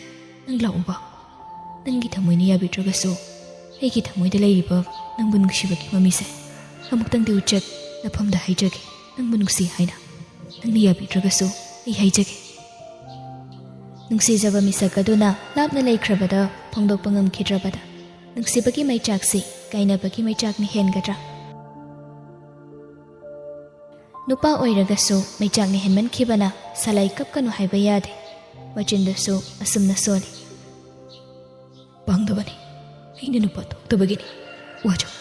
ꯅꯪ ꯂꯥꯛꯎꯕ꯫ ꯅꯪꯒꯤ ꯊꯃꯣꯏꯅ ꯌꯥꯕꯤꯗ꯭ꯔꯒꯁꯨ, ꯑꯩꯒꯤ ꯊꯃꯣꯏꯗ ꯂꯩꯔꯤꯕ ꯅꯪꯕꯨ ꯅꯨꯡꯁꯤꯕꯒꯤ ꯃꯃꯤꯁꯦ ꯑꯃꯨꯛꯇꯪꯗꯤ ꯎꯆꯦꯛ ꯅꯐꯝꯗ ꯍꯥꯏꯖꯒꯦ꯫ ꯅꯪꯕꯨ ꯅꯨꯡꯁꯤ ꯍꯥꯏꯅ꯫ ꯅꯪꯅ ꯌꯥꯕꯤꯗ꯭ꯔꯒꯁꯨ ꯑꯩ ꯍꯥꯏꯖꯒꯦ꯫ ꯅꯨꯡꯁꯤꯖꯕ ꯃꯤꯁꯛ ꯑꯗꯨꯅ ꯂꯥꯞꯅ ꯂꯩꯈ꯭ꯔꯕꯗ ꯐꯣꯡꯗꯣꯛꯄ ꯉꯝꯈꯤꯗ꯭ꯔꯕꯗ, ꯅꯨꯡꯁꯤꯕꯒꯤ ꯃꯩꯆꯥꯛꯁꯤ ꯀꯥꯏꯅꯕꯒꯤ ꯃꯩꯆꯥꯛꯅ ꯍꯦꯟꯒꯗ꯭ꯔꯥ? ꯅꯨꯄꯥ ꯑꯣꯏꯔꯒꯁꯨ ꯃꯩꯆꯥꯛꯅ ꯍꯦꯟꯃꯟꯈꯤꯕꯅ ꯁꯂꯥꯏ ꯀꯞꯀꯅꯨ ꯍꯥꯏꯕ ꯌꯥꯗꯦ꯫ ꯃꯆꯤꯟꯗꯁꯨ ꯑꯁꯨꯝꯅ ꯁꯣꯜꯂꯤ꯫ ꯄꯥꯡꯗꯕꯅꯤ꯫ ꯑꯩꯅ ꯅꯨꯄꯥ ꯊꯣꯛꯇꯕꯒꯤꯅꯤ꯫ ꯋꯥꯖꯧ꯫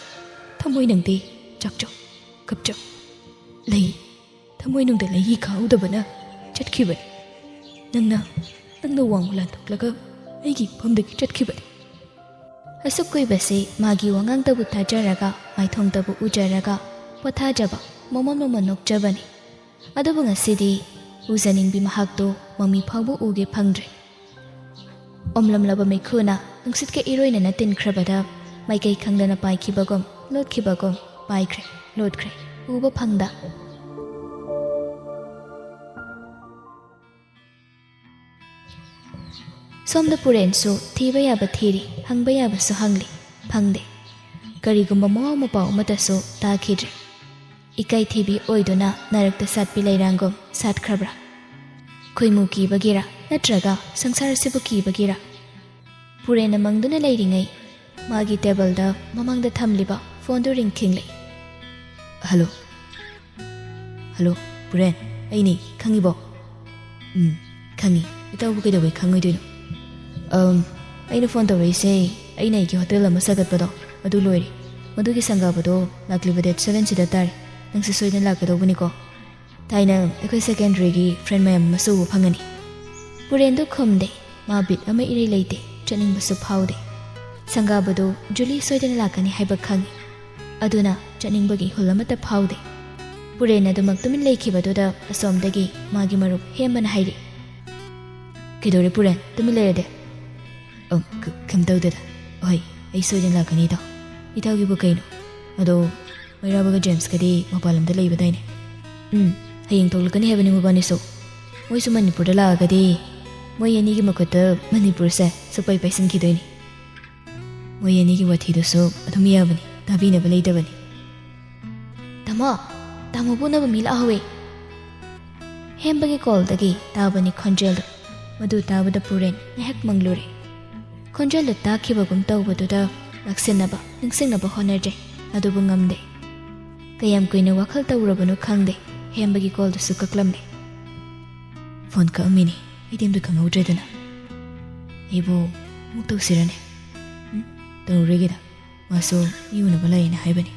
ꯊꯃꯣꯏ ꯅꯪꯗꯤ ꯆꯥꯛꯆꯧ, ꯀꯞꯆꯧ꯫ ꯂꯩ꯫ ꯊꯃꯣꯏꯅꯨꯡꯗ ꯂꯩꯍꯤ ꯈꯥꯍꯧꯗꯕꯅ ꯆꯠꯈꯤꯕꯅꯤ꯫ ꯅꯪꯅ, ꯅꯪꯅ ꯋꯥꯡꯃ ꯂꯥꯟꯊꯣꯛꯂꯒ ꯑꯩꯒꯤ ꯏꯐꯝꯗꯒꯤ ꯆꯠꯈꯤꯕꯅꯤ꯫ ꯑꯁꯨꯛ ꯀꯨꯏꯕꯁꯤ ꯃꯥꯒꯤ ꯋꯥꯉꯥꯡꯗꯕꯨ ꯊꯥꯖꯔꯒ, ꯃꯥꯏꯊꯣꯡꯗꯕꯨ ꯎꯖꯔꯒ ꯄꯣꯊꯥꯖꯕ, ꯃꯃꯝ ꯃꯃꯝ ꯅꯣꯛꯆꯕꯅꯤ꯫ ꯑꯗꯨꯕꯨ ꯉꯁꯤꯗꯤ ꯎꯖꯅꯤꯡꯕꯤ ꯃꯍꯥꯛꯇꯨ ꯃꯃꯤ ꯐꯥꯎꯕ ꯎꯒꯦ ꯐꯪꯗ꯭ꯔꯦ꯫ ꯑꯣꯝꯂꯝꯂꯕ ꯃꯩꯈꯨꯅ ꯅꯨꯡꯁꯤꯠꯀ ꯏꯔꯣꯏꯅꯅ ꯇꯤꯟꯈ꯭ꯔꯕꯗ, ꯃꯥꯏꯀꯩ ꯈꯪꯗꯅ ꯄꯥꯏꯈꯤꯕꯒꯨꯝ, ꯂꯣꯠꯈꯤꯕꯒꯨꯝ, ꯄꯥꯏꯈ꯭ꯔꯦ, ꯂꯣꯠꯈ꯭ꯔꯦ, ꯎꯕ ꯐꯪꯗ꯫ ꯁꯣꯝꯗ ꯄꯨꯔꯦꯟꯁꯨ ꯊꯤꯕ ꯌꯥꯕ ꯊꯤꯔꯤ, ꯍꯪꯕ ꯌꯥꯕꯁꯨ ꯍꯪꯂꯤ, ꯐꯪꯗꯦ꯫ ꯀꯔꯤꯒꯨꯝꯕ ꯃꯋꯥ ꯃꯄꯥꯎ ꯑꯃꯠꯇꯁꯨ ꯇꯥꯈꯤꯗ꯭ꯔꯦ꯫ ꯏꯀꯥꯏꯊꯤꯕꯤ ꯑꯣꯏꯗꯨꯅ ꯅꯥꯔꯛꯇ ꯁꯥꯠꯄꯤ ꯂꯩꯔꯥꯡꯒꯨꯝ ꯁꯥꯠꯈ꯭ꯔꯕ꯭ꯔꯥ? ꯈꯣꯏꯃꯨ ꯀꯤꯕꯒꯤꯔ, ꯅꯠꯇ꯭ꯔꯒ ꯁꯪꯁꯥꯔꯁꯤꯕꯨ ꯀꯤꯕꯒꯤꯔ? ꯄꯨꯔꯦꯟꯅ ꯃꯪꯗꯨꯅ ꯂꯩꯔꯤꯉꯩ, ꯃꯥꯒꯤ ꯇꯦꯕꯜꯗ ꯃꯃꯥꯡꯗ ꯊꯝꯂꯤꯕ ꯐꯣꯟꯗꯨ ꯔꯤꯡ ꯈꯤꯡꯂꯦ꯫ ꯍꯜꯂꯣ꯫ ꯍꯜꯂꯣ, ꯄꯨꯔꯦꯟ, ꯑꯩꯅꯤ, ꯈꯪꯉꯤꯕꯣ? ꯎꯝ, ꯈꯪꯉꯤ꯫ ꯏꯇꯥꯎꯕꯨ ꯀꯩꯗꯧꯕꯩ ꯈꯪꯉꯣꯏꯗꯣꯏꯅꯣ? ꯑꯝ, ꯑꯩꯅ ꯐꯣꯟ ꯇꯧꯔꯛꯏꯁꯦ, ꯑꯩꯅ ꯑꯩꯒꯤ ꯍꯣꯇꯦꯜ ꯑꯃ ꯁꯥꯒꯠꯄꯗꯣ, ꯑꯗꯨ ꯂꯣꯏꯔꯦ꯫ ꯃꯗꯨꯒꯤ ꯁꯪꯒꯥꯕꯗꯣ ꯂꯥꯛꯂꯤꯕ ꯗꯦꯠ ꯁꯚꯦꯟꯁꯤꯗ ꯇꯥꯔꯦ꯫ ꯅꯪꯁꯨ ꯁꯣꯏꯗꯅ ꯂꯥꯛꯀꯗꯧꯕꯅꯤꯀꯣ꯫ ꯊꯥꯏꯅ ꯑꯩꯈꯣꯏ ꯁꯦꯀꯦꯟꯗꯔꯤꯒꯤ ꯐ꯭ꯔꯦꯟ ꯃꯌꯥꯝ ꯑꯃꯁꯨ ꯎꯕ ꯐꯪꯒꯅꯤ꯫ ꯄꯨꯔꯦꯟꯗꯨ ꯈꯨꯝꯗꯦ꯫ ꯃꯥ ꯕꯤꯠ ꯑꯃ ꯏꯔꯩ ꯂꯩꯇꯦ, ꯆꯠꯅꯤꯡꯕꯁꯨ ꯐꯥꯎꯗꯦ꯫ ꯁꯪꯒꯥꯕꯗꯨ ꯖꯨꯂꯤ ꯁꯣꯏꯗꯅ ꯂꯥꯛꯀꯅꯤ ꯍꯥꯏꯕ ꯈꯪꯏ꯫ ꯑꯗꯨꯅ ꯆꯠꯅꯤꯡꯕꯒꯤ ꯏꯍꯨꯜ ꯑꯃꯠꯇ ꯐꯥꯎꯗꯦ꯫ ꯄꯨꯔꯦꯟ ꯑꯗꯨꯃꯛ ꯇꯨꯃꯤꯟ ꯂꯩꯈꯤꯕꯗꯨꯗ ꯑꯁꯣꯝꯗꯒꯤ ꯃꯥꯒꯤ ꯃꯔꯨꯞ ꯍꯦꯝꯕꯅ ꯍꯥꯏꯔꯤ, "ꯀꯩꯗꯧꯔꯦ ꯄꯨꯔꯦꯟ, ꯇꯨꯃꯤꯟ ꯂꯩꯔꯗꯤ?" "ꯑ, ꯀ-, ꯀꯩꯝ ꯇꯧꯗꯦꯗ꯫ ꯍꯣꯏ, ꯑꯩ ꯁꯣꯏꯗꯅ ꯂꯥꯛꯀꯅꯤ ꯏꯇꯥꯎ꯫ ꯏꯇꯥꯎꯒꯤꯕꯨ ꯀꯩꯅꯣ? ꯑꯗꯣ ꯃꯩꯔꯥꯕꯒ ꯖꯦꯝꯁꯀꯗꯤ ꯃꯄꯥꯟ ꯂꯝꯗ ꯂꯩꯕꯗꯥꯏꯅꯦ?" ꯎꯝ, ꯍꯌꯦꯡ ꯊꯣꯛꯂꯛꯀꯅꯤ ꯍꯥꯏꯕꯅꯤ ꯃꯕꯥꯅꯤꯁꯨ꯫ ꯃꯣꯏꯁꯨ ꯃꯅꯤꯄꯨꯔꯗ ꯂꯥꯛꯑꯒꯗꯤ ꯃꯣꯏ ꯑꯅꯤꯒꯤ ꯃꯈꯨꯠꯇ ꯃꯅꯤꯄꯨꯔꯁꯦ ꯁꯨꯄꯩ ꯄꯩꯁꯤꯟꯈꯤꯗꯣꯏꯅꯤ꯫ ꯃꯣꯏ ꯑꯅꯤꯒꯤ ꯋꯥꯊꯤꯗꯨꯁꯨ ꯑꯗꯨꯝ ꯌꯥꯕꯅꯤ, ꯇꯥꯕꯤꯅꯕ ꯂꯩꯇꯕꯅꯤ꯫ "ꯇꯥꯃꯣ, ꯇꯥꯃꯣꯕꯨ ꯎꯅꯕ ꯃꯤ ꯂꯥꯛꯍꯧꯋꯦ!" ꯍꯦꯝꯕꯒꯤ ꯀꯣꯜꯗꯒꯤ ꯇꯥꯕꯅꯤ ꯈꯣꯟꯖꯦꯜꯗꯣ꯫ ꯃꯗꯨ ꯇꯥꯕꯗ ꯄꯨꯔꯦꯟ ꯉꯥꯏꯍꯥꯛ ꯃꯪꯂꯨꯔꯦ꯫ ꯈꯣꯟꯖꯦꯜꯗꯣ ꯇꯥꯈꯤꯕꯒꯨꯝ ꯇꯧꯕꯗꯨꯗ ꯂꯥꯛꯁꯤꯟꯅꯕ, ꯅꯤꯡꯁꯤꯡꯅꯕ ꯍꯣꯠꯅꯗ꯭ꯔꯦ, ꯑꯗꯨꯕꯨ ꯉꯝꯗꯦ꯫ ꯀꯌꯥꯝ ꯀꯨꯏꯅ ꯋꯥꯈꯜ ꯇꯧꯔꯨꯔꯕꯅꯣ ꯈꯪꯗꯦ, ꯍꯦꯝꯕꯒꯤ ꯀꯣꯜꯗꯨꯁꯨ ꯀꯛꯂꯝꯂꯦ꯫ "ꯐꯣꯟ ꯀꯛꯑꯝꯃꯤꯅꯤ, ꯑꯩꯗꯤ ꯑꯝꯇ ꯈꯪꯍꯧꯗ꯭ꯔꯦꯗꯅ꯫ ꯑꯩꯕꯨ ꯑꯃꯨꯛ ꯇꯧꯁꯤꯔꯅꯦ?" "ꯎꯝ, ꯇꯧꯔꯣꯏꯒꯦꯗ꯫ ꯃꯥꯁꯨ ꯃꯤ ꯎꯅꯕ ꯂꯩꯌꯦꯅ ꯍꯥꯏꯕꯅꯤ"꯫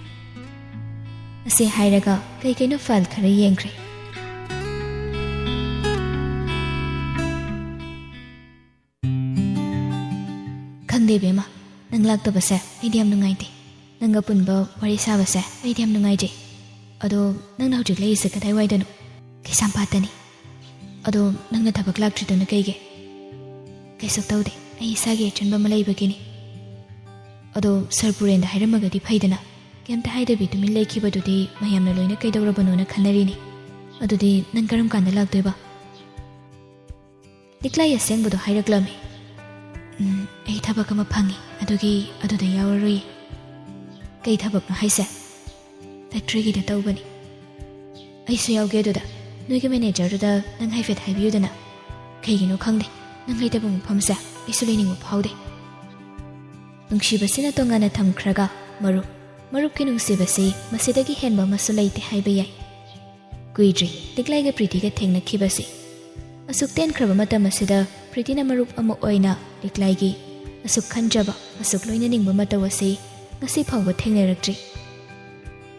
ꯑꯁꯤ ꯍꯥꯏꯔꯒ ꯀꯩ ꯀꯩꯅꯣ ꯐꯥꯏꯜ ꯈꯔ ꯌꯦꯡꯈ꯭ꯔꯦ꯫ "ꯈꯪꯗꯦ ꯏꯕꯦꯝꯃ, ꯅꯪ ꯂꯥꯛꯇꯕꯁꯦ ꯑꯩꯗꯤ ꯌꯥꯝ ꯅꯨꯡꯉꯥꯏꯇꯦ꯫ ꯅꯪꯒ ꯄꯨꯟꯕ ꯋꯥꯔꯤ ꯁꯥꯕꯁꯦ ꯑꯩꯗꯤ ꯌꯥꯝ ꯅꯨꯡꯉꯥꯏꯖꯩ꯫ ꯑꯗꯣ ꯅꯪꯅ ꯍꯧꯖꯤꯛ ꯂꯩꯔꯤꯁꯦ ꯀꯗꯥꯏꯋꯥꯏꯗꯅꯣ?" "ꯀꯩꯁꯥꯝꯄꯥꯠꯇꯅꯤ"꯫ "ꯑꯗꯣ ꯅꯪꯅ ꯊꯕꯛ ꯂꯥꯛꯇ꯭ꯔꯤꯗꯨꯅ ꯀꯩꯒꯤ?" "ꯀꯩꯁꯨ ꯇꯧꯗꯦ, ꯑꯩ ꯏꯁꯥꯒꯤ ꯑꯆꯤꯟꯕ ꯑꯃ ꯂꯩꯕꯒꯤꯅꯤ꯫ ꯑꯗꯣ ꯁꯔ ꯄꯨꯔꯦꯟꯗ ꯍꯥꯏꯔꯝꯃꯒꯗꯤ ꯐꯩꯗꯅ꯫ ꯀꯩꯝꯇ ꯍꯥꯏꯗꯕꯤ ꯇꯨꯃꯤꯟ ꯂꯩꯈꯤꯕꯗꯨꯗꯤ ꯃꯌꯥꯝꯅ ꯂꯣꯏꯅ ꯀꯩꯗꯧꯔꯕꯅꯣꯅ ꯈꯟꯅꯔꯤꯅꯤ꯫ ꯑꯗꯨꯗꯤ ꯅꯪ ꯀꯔꯝ ꯀꯥꯟꯗ ꯂꯥꯛꯇꯣꯏꯕ?" ꯂꯤꯛꯂꯥꯏ ꯑꯁꯦꯡꯕꯗꯣ ꯍꯥꯏꯔꯛꯂꯝꯃꯤ꯫ "ꯎꯝ, ꯑꯩ ꯊꯕꯛ ꯑꯃ ꯐꯪꯉꯤ, ꯑꯗꯨꯒꯤ ꯑꯗꯨꯗ ꯌꯥꯎꯔꯔꯣꯏꯌꯦ"꯫ "ꯀꯩ ꯊꯕꯛꯅꯣ ꯍꯥꯏꯁꯦ?" "ꯐꯦꯛꯇ꯭ꯔꯤꯒꯤꯗ ꯇꯧꯕꯅꯤ"꯫ "ꯑꯩꯁꯨ ꯌꯥꯎꯒꯦ ꯑꯗꯨꯗ꯫ ꯅꯣꯏꯒꯤ ꯃꯦꯅꯦꯖꯔꯗꯨꯗ ꯅꯪ ꯍꯥꯏꯐꯦꯠ ꯍꯥꯏꯕꯤꯌꯨꯗꯅ꯫ ꯀꯩꯒꯤꯅꯣ ꯈꯪꯗꯦ, ꯅꯪ ꯂꯩꯇꯕ ꯃꯐꯝꯁꯦ ꯑꯩꯁꯨ ꯂꯩꯅꯤꯡꯕ ꯐꯥꯎꯗꯦ"꯫ ꯅꯨꯡꯁꯤꯕꯁꯤꯅ ꯇꯣꯉꯥꯟꯅ ꯊꯝꯈ꯭ꯔꯒ ꯃꯔꯨꯞ, ꯃꯔꯨꯞꯀꯤ ꯅꯨꯡꯁꯤꯕꯁꯤ ꯃꯁꯤꯗꯒꯤ ꯍꯦꯟꯕ ꯑꯃꯁꯨ ꯂꯩꯇꯦ ꯍꯥꯏꯕ ꯌꯥꯏ꯫ ꯀꯨꯏꯗ꯭ꯔꯤ ꯂꯤꯛꯂꯥꯏꯒ ꯄ꯭ꯔꯤꯇꯤꯒ ꯊꯦꯡꯅꯈꯤꯕꯁꯤ꯫ ꯑꯁꯨꯛ ꯇꯦꯟꯈ꯭ꯔꯕ ꯃꯇꯝ ꯑꯁꯤꯗ ꯄ꯭ꯔꯤꯇꯤꯅ ꯃꯔꯨꯞ ꯑꯃ ꯑꯣꯏꯅ ꯂꯤꯛꯂꯥꯏꯒꯤ ꯑꯁꯨꯛ ꯈꯟꯖꯕ, ꯑꯁꯨꯛ ꯂꯣꯏꯅꯅꯤꯡꯕ ꯃꯇꯧ ꯑꯁꯤ ꯉꯁꯤ ꯐꯥꯎꯕ ꯊꯦꯡꯅꯔꯛꯇ꯭ꯔꯤ꯫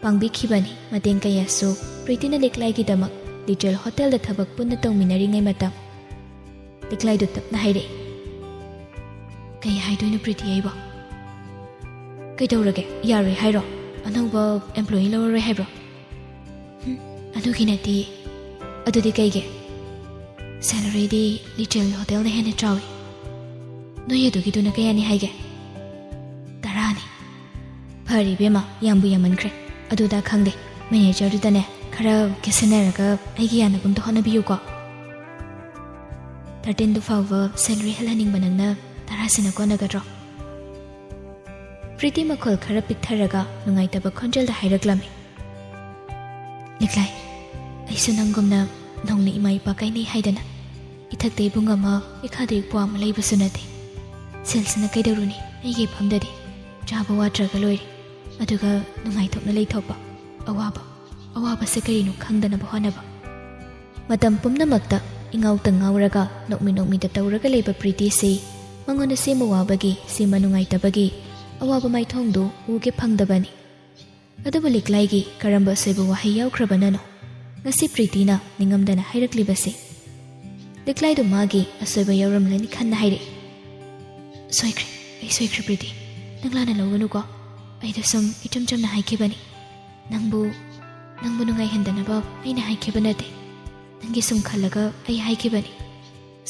ꯄꯥꯡꯕꯤꯈꯤꯕꯅꯤ ꯃꯇꯦꯡ ꯀꯌꯥꯁꯨ ꯄ꯭ꯔꯤꯇꯤꯅ ꯂꯤꯛꯂꯥꯏꯒꯤꯗꯃꯛ ꯂꯤꯇꯜ ꯍꯣꯇꯦꯜꯗ ꯊꯕꯛ ꯄꯨꯟꯅ ꯇꯧꯃꯤꯟꯅꯔꯤꯉꯩ ꯃꯇꯝ꯫ ꯂꯤꯛꯂꯥꯏꯗꯨ ꯇꯞꯅ ꯍꯥꯏꯔꯛꯏ꯫ "ꯀꯩ ꯍꯥꯏꯗꯣꯏꯅꯣ ꯄ꯭ꯔꯤꯇꯤ ꯑꯩꯕꯣ? ꯀꯩꯗꯧꯔꯒꯦ? ꯌꯥꯔꯣꯏ ꯍꯥꯏꯔꯣ? ꯑꯅꯧꯕ ꯑꯦꯝꯄ꯭ꯂꯣꯌꯤ ꯂꯧꯔꯔꯣꯏ ꯍꯥꯏꯕ꯭ꯔꯣ?" "ꯍꯨꯝ, ꯑꯗꯨꯒꯤ ꯅꯠꯇꯦ"꯫ "ꯑꯗꯨꯗꯤ ꯀꯩꯒꯤ?" "ꯁꯦꯂꯔꯤꯗꯤ ꯂꯤꯇꯜ ꯍꯣꯇꯦꯜꯅ ꯍꯦꯟꯅ ꯆꯥꯎꯏ"꯫ "ꯅꯣꯏ ꯑꯗꯨꯒꯤꯗꯨꯅ ꯀꯌꯥꯅꯤ ꯍꯥꯏꯒꯦ?" "ꯇꯔꯥꯅꯤ"꯫ "ꯐꯔꯦ ꯏꯕꯦꯝꯃ, ꯌꯥꯝꯕꯨ ꯌꯥꯝꯃꯟꯈ꯭ꯔꯦ꯫ ꯑꯗꯨꯗ ꯈꯪꯗꯦ, ꯃꯦꯅꯦꯖꯔꯗꯨꯗꯅꯦ ꯈꯔ ꯀꯦꯁꯤꯟꯅꯔꯒ ꯑꯩꯒꯤ ꯌꯥꯅꯕ ꯑꯝꯇ ꯍꯣꯠꯅꯕꯤꯌꯨꯀꯣ꯫ ꯊꯥꯔꯇꯤꯟꯗꯨ ꯐꯥꯎꯕ ꯁꯦꯂꯔꯤ ꯍꯜꯍꯟꯅꯤꯡꯕ ꯅꯪꯅ ꯇꯔꯥꯁꯤꯅ ꯀꯣꯟꯅꯒꯗ꯭ꯔꯣ? ꯄ꯭ꯔꯤꯇꯤ ꯃꯈꯣꯜ ꯈꯔ ꯄꯤꯛꯊꯔꯒ ꯅꯨꯡꯉꯥꯏꯇꯕ ꯈꯣꯟꯖꯦꯜꯗ ꯍꯥꯏꯔꯛꯂꯝꯃꯤ꯫ ꯂꯤꯛꯂꯥꯏ, ꯑꯩꯁꯨ ꯅꯪꯒꯨꯝꯅ ꯅꯧꯅ ꯏꯃꯥ ꯏꯄꯥ ꯀꯥꯏꯅꯩ ꯍꯥꯏꯗꯅ ꯏꯊꯛꯇ ꯏꯕꯨꯡ ꯑꯃ, ꯏꯈꯥꯗ ꯏꯄ꯭ꯋꯥ ꯑꯃ ꯂꯩꯕꯁꯨ ꯅꯠꯇꯦ꯫ ꯁꯦꯜꯁꯤꯅ ꯀꯩꯗꯧꯔꯨꯅꯤ? ꯑꯩꯒꯤ ꯏꯐꯝꯗꯗꯤ ꯆꯥꯕ ꯋꯥꯠꯇ꯭ꯔꯒ ꯂꯣꯏꯔꯦ, ꯑꯗꯨꯒ ꯅꯨꯡꯉꯥꯏꯊꯣꯛꯅ ꯂꯩꯊꯣꯛꯄ꯫ ꯑꯋꯥꯕ, ꯑꯋꯥꯕꯁꯦ ꯀꯔꯤꯅꯣ ꯈꯪꯗꯅꯕ ꯍꯣꯠꯅꯕ꯫ ꯃꯇꯝ ꯄꯨꯝꯅꯃꯛꯇ ꯏꯉꯥꯎꯇ ꯉꯥꯎꯔꯒ ꯅꯣꯛꯃꯤ ꯅꯣꯛꯃꯤꯗ ꯇꯧꯔꯒ ꯂꯩꯕ ꯄ꯭ꯔꯤꯇꯤꯁꯤ ꯃꯉꯣꯟꯗ ꯁꯦꯝꯕ ꯋꯥꯕꯒꯤ, ꯁꯦꯝꯕ ꯅꯨꯡꯉꯥꯏꯇꯕꯒꯤ ꯑꯋꯥꯕ ꯃꯥꯏꯊꯣꯡꯗꯨ ꯎꯒꯦ ꯐꯪꯗꯕꯅꯤ꯫ ꯑꯗꯨꯕꯨ ꯂꯤꯛꯂꯥꯏꯒꯤ ꯀꯔꯝꯕ ꯑꯁꯣꯏꯕ ꯋꯥꯍꯩ ꯌꯥꯎꯈ꯭ꯔꯕꯅꯅꯣ ꯉꯁꯤ ꯄ꯭ꯔꯤꯇꯤꯅ ꯅꯤꯡꯉꯝꯗꯅ ꯍꯥꯏꯔꯛꯂꯤꯕꯁꯦ? ꯂꯤꯛꯂꯥꯏꯗꯨ ꯃꯥꯒꯤ ꯑꯁꯣꯏꯕ ꯌꯥꯎꯔꯝꯂꯅꯤ ꯈꯟꯅ ꯍꯥꯏꯔꯛꯏ꯫ "ꯁꯣꯏꯈ꯭ꯔꯦ, ꯑꯩ ꯁꯣꯏꯈ꯭ꯔꯦ ꯄ꯭ꯔꯤꯇꯤ꯫ ꯅꯪ ꯂꯥꯟꯅ ꯂꯧꯒꯅꯨꯀꯣ꯫ ꯑꯩꯗꯣ ꯁꯨꯝ ꯏꯆꯝ ꯆꯝꯅ ꯍꯥꯏꯈꯤꯕꯅꯤ꯫ ꯅꯪꯕꯨ, ꯅꯪꯕꯨ ꯅꯨꯡꯉꯥꯏꯍꯟꯗꯅꯕ ꯑꯩꯅ ꯍꯥꯏꯈꯤꯕ ꯅꯠꯇꯦ꯫ ꯅꯪꯒꯤ ꯁꯨꯝ ꯈꯜꯂꯒ ꯑꯩ ꯍꯥꯏꯈꯤꯕꯅꯤ꯫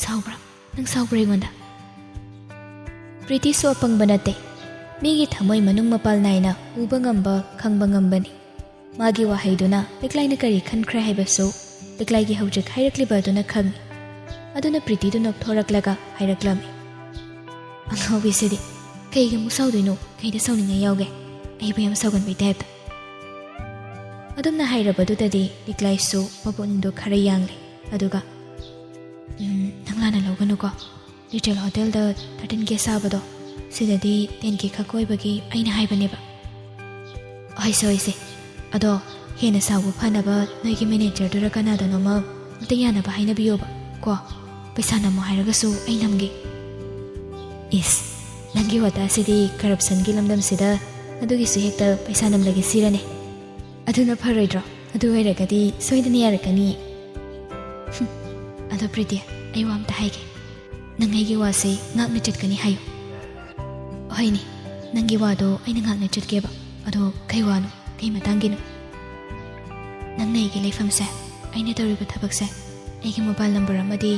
ꯁꯥꯎꯕ꯭ꯔꯥ? ꯅꯪ ꯁꯥꯎꯕ꯭ꯔꯥ ꯑꯩꯉꯣꯟꯗ?" ꯄ꯭ꯔꯤꯇꯤꯁꯨ ꯑꯄꯪꯕ ꯅꯠꯇꯦ꯫ ꯃꯤꯒꯤ ꯊꯃꯣꯏ ꯃꯅꯨꯡ ꯃꯄꯥꯜ ꯅꯥꯏꯅ ꯎꯕ ꯉꯝꯕ, ꯈꯪꯕ ꯉꯝꯕꯅꯤ꯫ ꯃꯥꯒꯤ ꯋꯥꯍꯩꯗꯨꯅ ꯂꯤꯛꯂꯥꯏꯅ ꯀꯔꯤ ꯈꯟꯈ꯭ꯔꯦ ꯍꯥꯏꯕꯁꯨ ꯂꯤꯛꯂꯥꯏꯒꯤ ꯍꯧꯖꯤꯛ ꯍꯥꯏꯔꯛꯂꯤꯕ ꯑꯗꯨꯅ ꯈꯪꯏ꯫ ꯑꯗꯨꯅ ꯄ꯭ꯔꯤꯇꯤꯗꯨ ꯅꯣꯛꯊꯣꯔꯛꯂꯒ ꯍꯥꯏꯔꯛꯂꯝꯃꯤ꯫ "ꯑꯉꯥꯎꯕꯤꯁꯤꯗꯤ, ꯀꯩꯒꯤ ꯑꯃꯨꯛ ꯁꯥꯎꯗꯣꯏꯅꯣ? ꯀꯩꯗ ꯁꯥꯎꯅꯤꯡꯉꯥꯏ ꯌꯥꯎꯒꯦ? ꯑꯩꯕꯨ ꯌꯥꯝ ꯁꯥꯎꯒꯟꯕꯩ ꯇꯥꯏꯞꯇ꯫" ꯑꯗꯨꯝꯅ ꯍꯥꯏꯔꯕꯗꯨꯗꯗꯤ ꯂꯤꯛꯂꯥꯏꯁꯨ ꯃꯄꯨꯛꯅꯤꯡꯗꯣ ꯈꯔ ꯌꯥꯡꯂꯦ꯫ ꯑꯗꯨꯒ, "ꯎꯝ, ꯅꯪ ꯂꯥꯟꯅ ꯂꯧꯒꯅꯨꯀꯣ꯫ ꯂꯤꯇꯜ ꯍꯣꯇꯦꯜꯗ ꯊꯥꯔꯇꯤꯟ ꯀꯦ ꯁꯥꯕꯗꯣ, ꯁꯤꯗꯗꯤ ꯇꯦꯟ ꯀꯦ ꯈꯛ ꯑꯣꯏꯕꯒꯤ ꯑꯩꯅ ꯍꯥꯏꯕꯅꯦꯕ꯫" "ꯍꯣꯏꯁꯦ, ꯍꯣꯏꯁꯦ꯫ ꯑꯗꯣ ꯍꯦꯟꯅ ꯁꯥꯎꯕ ꯐꯅꯕ ꯅꯣꯏꯒꯤ ꯃꯦꯅꯦꯖꯔꯗꯨꯔ ꯀꯅꯥꯗꯅꯣꯃ ꯑꯝꯇ ꯌꯥꯅꯕ ꯍꯥꯏꯅꯕꯤꯌꯣꯕ ꯀꯣ꯫ ꯄꯩꯁꯥ ꯅꯝꯃꯣ ꯍꯥꯏꯔꯒꯁꯨ ꯑꯩ ꯅꯝꯒꯦ꯫" "ꯏꯁ, ꯅꯪꯒꯤ ꯋꯥꯇꯥꯁꯤꯗꯤ ꯀꯔꯞꯁꯟꯒꯤ ꯂꯝꯗꯝꯁꯤꯗ ꯑꯗꯨꯒꯤꯁꯨ ꯍꯦꯛꯇ ꯄꯩꯁꯥ ꯅꯝꯂꯒꯦ ꯁꯤꯔꯅꯦ? ꯑꯗꯨꯅ ꯐꯔꯣꯏꯗ꯭ꯔꯣ? ꯑꯗꯨ ꯑꯣꯏꯔꯒꯗꯤ ꯁꯣꯏꯗꯅ ꯌꯥꯔꯛꯀꯅꯤ꯫" "ꯍꯨꯝ, ꯑꯗꯣ ꯄ꯭ꯔꯤꯇꯤ, ꯑꯩ ꯋꯥ ꯑꯝꯇ ꯍꯥꯏꯒꯦ꯫ ꯅꯪ ꯑꯩꯒꯤ ꯋꯥꯁꯦ ꯉꯥꯛꯅ ꯆꯠꯀꯅꯤ ꯍꯥꯏꯌꯨ꯫" "ꯍꯣꯏꯅꯦ, ꯅꯪꯒꯤ ꯋꯥꯗꯣ ꯑꯩꯅ ꯉꯥꯛꯅ ꯆꯠꯀꯦꯕ꯫ ꯑꯗꯣ ꯀꯩ ꯋꯥꯅꯣ? ꯀꯩ ꯃꯇꯥꯡꯒꯤꯅꯣ?" "ꯅꯪꯅ ꯑꯩꯒꯤ ꯂꯩꯐꯝꯁꯦ, ꯑꯩꯅ ꯇꯧꯔꯤꯕ ꯊꯕꯛꯁꯦ, ꯑꯩꯒꯤ ꯃꯣꯕꯥꯏꯜ ꯅꯝꯕꯔ ꯑꯃꯗꯤ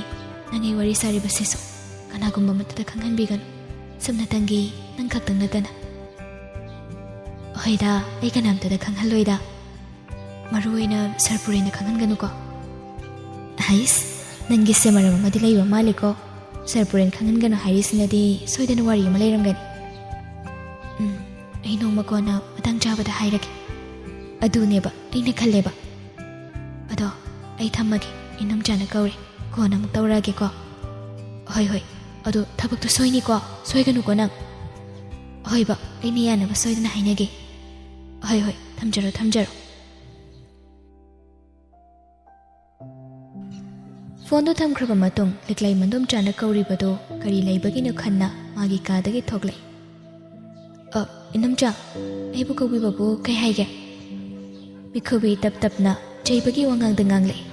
ꯅꯪ ꯑꯩ ꯋꯥꯔꯤ ꯁꯥꯔꯤꯕꯁꯤꯁꯨ ꯀꯅꯥꯒꯨꯝꯕ ꯑꯃꯠꯇꯗ ꯈꯪꯍꯟꯕꯤꯒꯅꯨ꯫ ꯁꯨꯞꯅꯇꯪꯒꯤ ꯅꯪ ꯈꯛꯇꯪ ꯅꯠꯇꯅ꯫" "ꯍꯣꯏꯗ, ꯑꯩ ꯀꯅꯥꯝꯇꯗ ꯈꯪꯍꯜꯂꯣꯏꯗ꯫" ꯃꯔꯨ ꯑꯣꯏꯅ ꯁꯔ ꯄꯨꯔꯦꯟꯗ ꯈꯪꯍꯟꯒꯅꯨꯀꯣ꯫ ꯍꯩꯁ, ꯅꯪꯒꯤꯁꯦ ꯃꯔꯝ ꯑꯃꯗꯤ ꯂꯩꯕ ꯃꯥꯜꯂꯦꯀꯣ꯫ ꯁꯔ ꯄꯨꯔꯦꯟ ꯈꯪꯍꯟꯒꯅꯨ ꯍꯥꯏꯔꯤꯁꯤꯅꯗꯤ ꯁꯣꯏꯗꯅ ꯋꯥꯔꯤ ꯑꯃ ꯂꯩꯔꯝꯒꯅꯤ꯫ ꯎꯝ, ꯑꯩ ꯅꯣꯡꯃ ꯀꯣꯟꯅ ꯃꯇꯥꯡ ꯆꯥꯕꯗ ꯍꯥꯏꯔꯒꯦ꯫ ꯑꯗꯨꯅꯦꯕ ꯑꯩꯅ ꯈꯜꯂꯦꯕ꯫ ꯑꯗꯣ ꯑꯩ ꯊꯝꯃꯒꯦ, ꯏꯅꯝꯆꯥꯅ ꯀꯧꯔꯦ꯫ ꯀꯣꯟꯅ ꯑꯃꯨꯛ ꯇꯧꯔꯛꯑꯒꯦꯀꯣ꯫ ꯍꯣꯏ, ꯍꯣꯏ꯫ ꯑꯗꯣ ꯊꯕꯛꯇꯣ ꯁꯣꯏꯅꯤꯀꯣ, ꯁꯣꯏꯒꯅꯨꯀꯣ ꯅꯪ꯫ ꯍꯣꯏꯕ, ꯑꯩꯅ ꯌꯥꯅꯕ ꯁꯣꯏꯗꯅ ꯍꯥꯏꯅꯒꯦ꯫ ꯍꯣꯏ, ꯍꯣꯏ, ꯊꯝꯖꯔꯣ, ꯊꯝꯖꯔꯣ꯫ ꯐꯣꯟꯗꯨ ꯊꯝꯈ꯭ꯔꯕ ꯃꯇꯨꯡ ꯂꯤꯛꯂꯩ ꯃꯟꯗꯣꯝꯆꯥꯅ ꯀꯧꯔꯤꯕꯗꯨ ꯀꯔꯤ ꯂꯩꯕꯒꯤꯅꯣ ꯈꯟꯅ ꯃꯥꯒꯤ ꯀꯥꯗꯒꯤ ꯊꯣꯛꯂꯛꯏ꯫ "ꯑ, ꯏꯅꯝꯆꯥ, ꯑꯩꯕꯨ ꯀꯧꯕꯤꯕꯕꯨ ꯀꯩ ꯍꯥꯏꯒꯦ?" ꯃꯤꯈꯨꯕꯤ ꯇꯞ ꯇꯞꯅ ꯆꯩꯕꯒꯤ ꯋꯥꯉꯥꯡꯗ ꯉꯥꯡꯂꯛꯏ꯫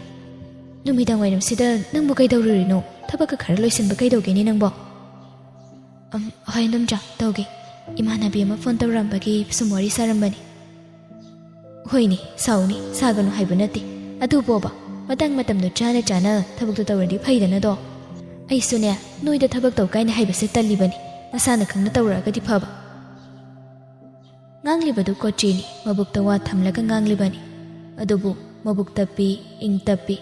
"ꯅꯨꯃꯤꯗꯥꯡ ꯋꯥꯏꯔꯝꯁꯤꯗ ꯅꯪꯕꯨ ꯀꯩꯗꯧꯔꯨꯔꯤꯅꯣ? ꯊꯕꯛꯀ ꯈꯔ ꯂꯣꯏꯁꯤꯟꯕ ꯀꯩꯗꯧꯒꯦꯅꯦ ꯅꯪꯕꯣ?" "ꯑꯝ, ꯍꯣꯏ ꯏꯅꯝꯆꯥ, ꯇꯧꯒꯦ꯫ ꯏꯃꯥꯟꯅꯕꯤ ꯑꯃ ꯐꯣꯟ ꯇꯧꯔꯛꯑꯝꯕꯒꯤ ꯁꯨꯝ ꯋꯥꯔꯤ ꯁꯥꯔꯝꯕꯅꯤ꯫" "ꯍꯣꯏꯅꯦ, ꯁꯥꯎꯅꯤ, ꯁꯥꯒꯅꯨ ꯍꯥꯏꯕ ꯅꯠꯇꯦ꯫ ꯑꯗꯨꯕꯣꯕ, ꯃꯇꯥꯡ ꯃꯇꯝꯗꯣ ꯆꯥꯅ ꯆꯥꯅ ꯊꯕꯛꯇꯣ ꯇꯧꯔꯗꯤ ꯐꯩꯗꯅꯗꯣ꯫ ꯑꯩꯁꯨꯅꯦ, ꯅꯣꯏꯗ ꯊꯕꯛ ꯇꯧ ꯀꯥꯏꯅ ꯍꯥꯏꯕꯁꯦ ꯇꯜꯂꯤꯕꯅꯤ, ꯅꯁꯥꯅ ꯈꯪꯅ ꯇꯧꯔꯛꯑꯒꯗꯤ ꯐꯕ꯫" ꯉꯥꯡꯂꯤꯕꯗꯨ ꯀꯣꯆꯤꯅꯤ, ꯃꯕꯨꯛꯇ ꯋꯥ ꯊꯝꯂꯒ ꯉꯥꯡꯂꯤꯕꯅꯤ꯫ ꯑꯗꯨꯕꯨ ꯃꯕꯨꯛ ꯇꯞꯄꯤ, ꯏꯪ ꯇꯞꯄꯤ,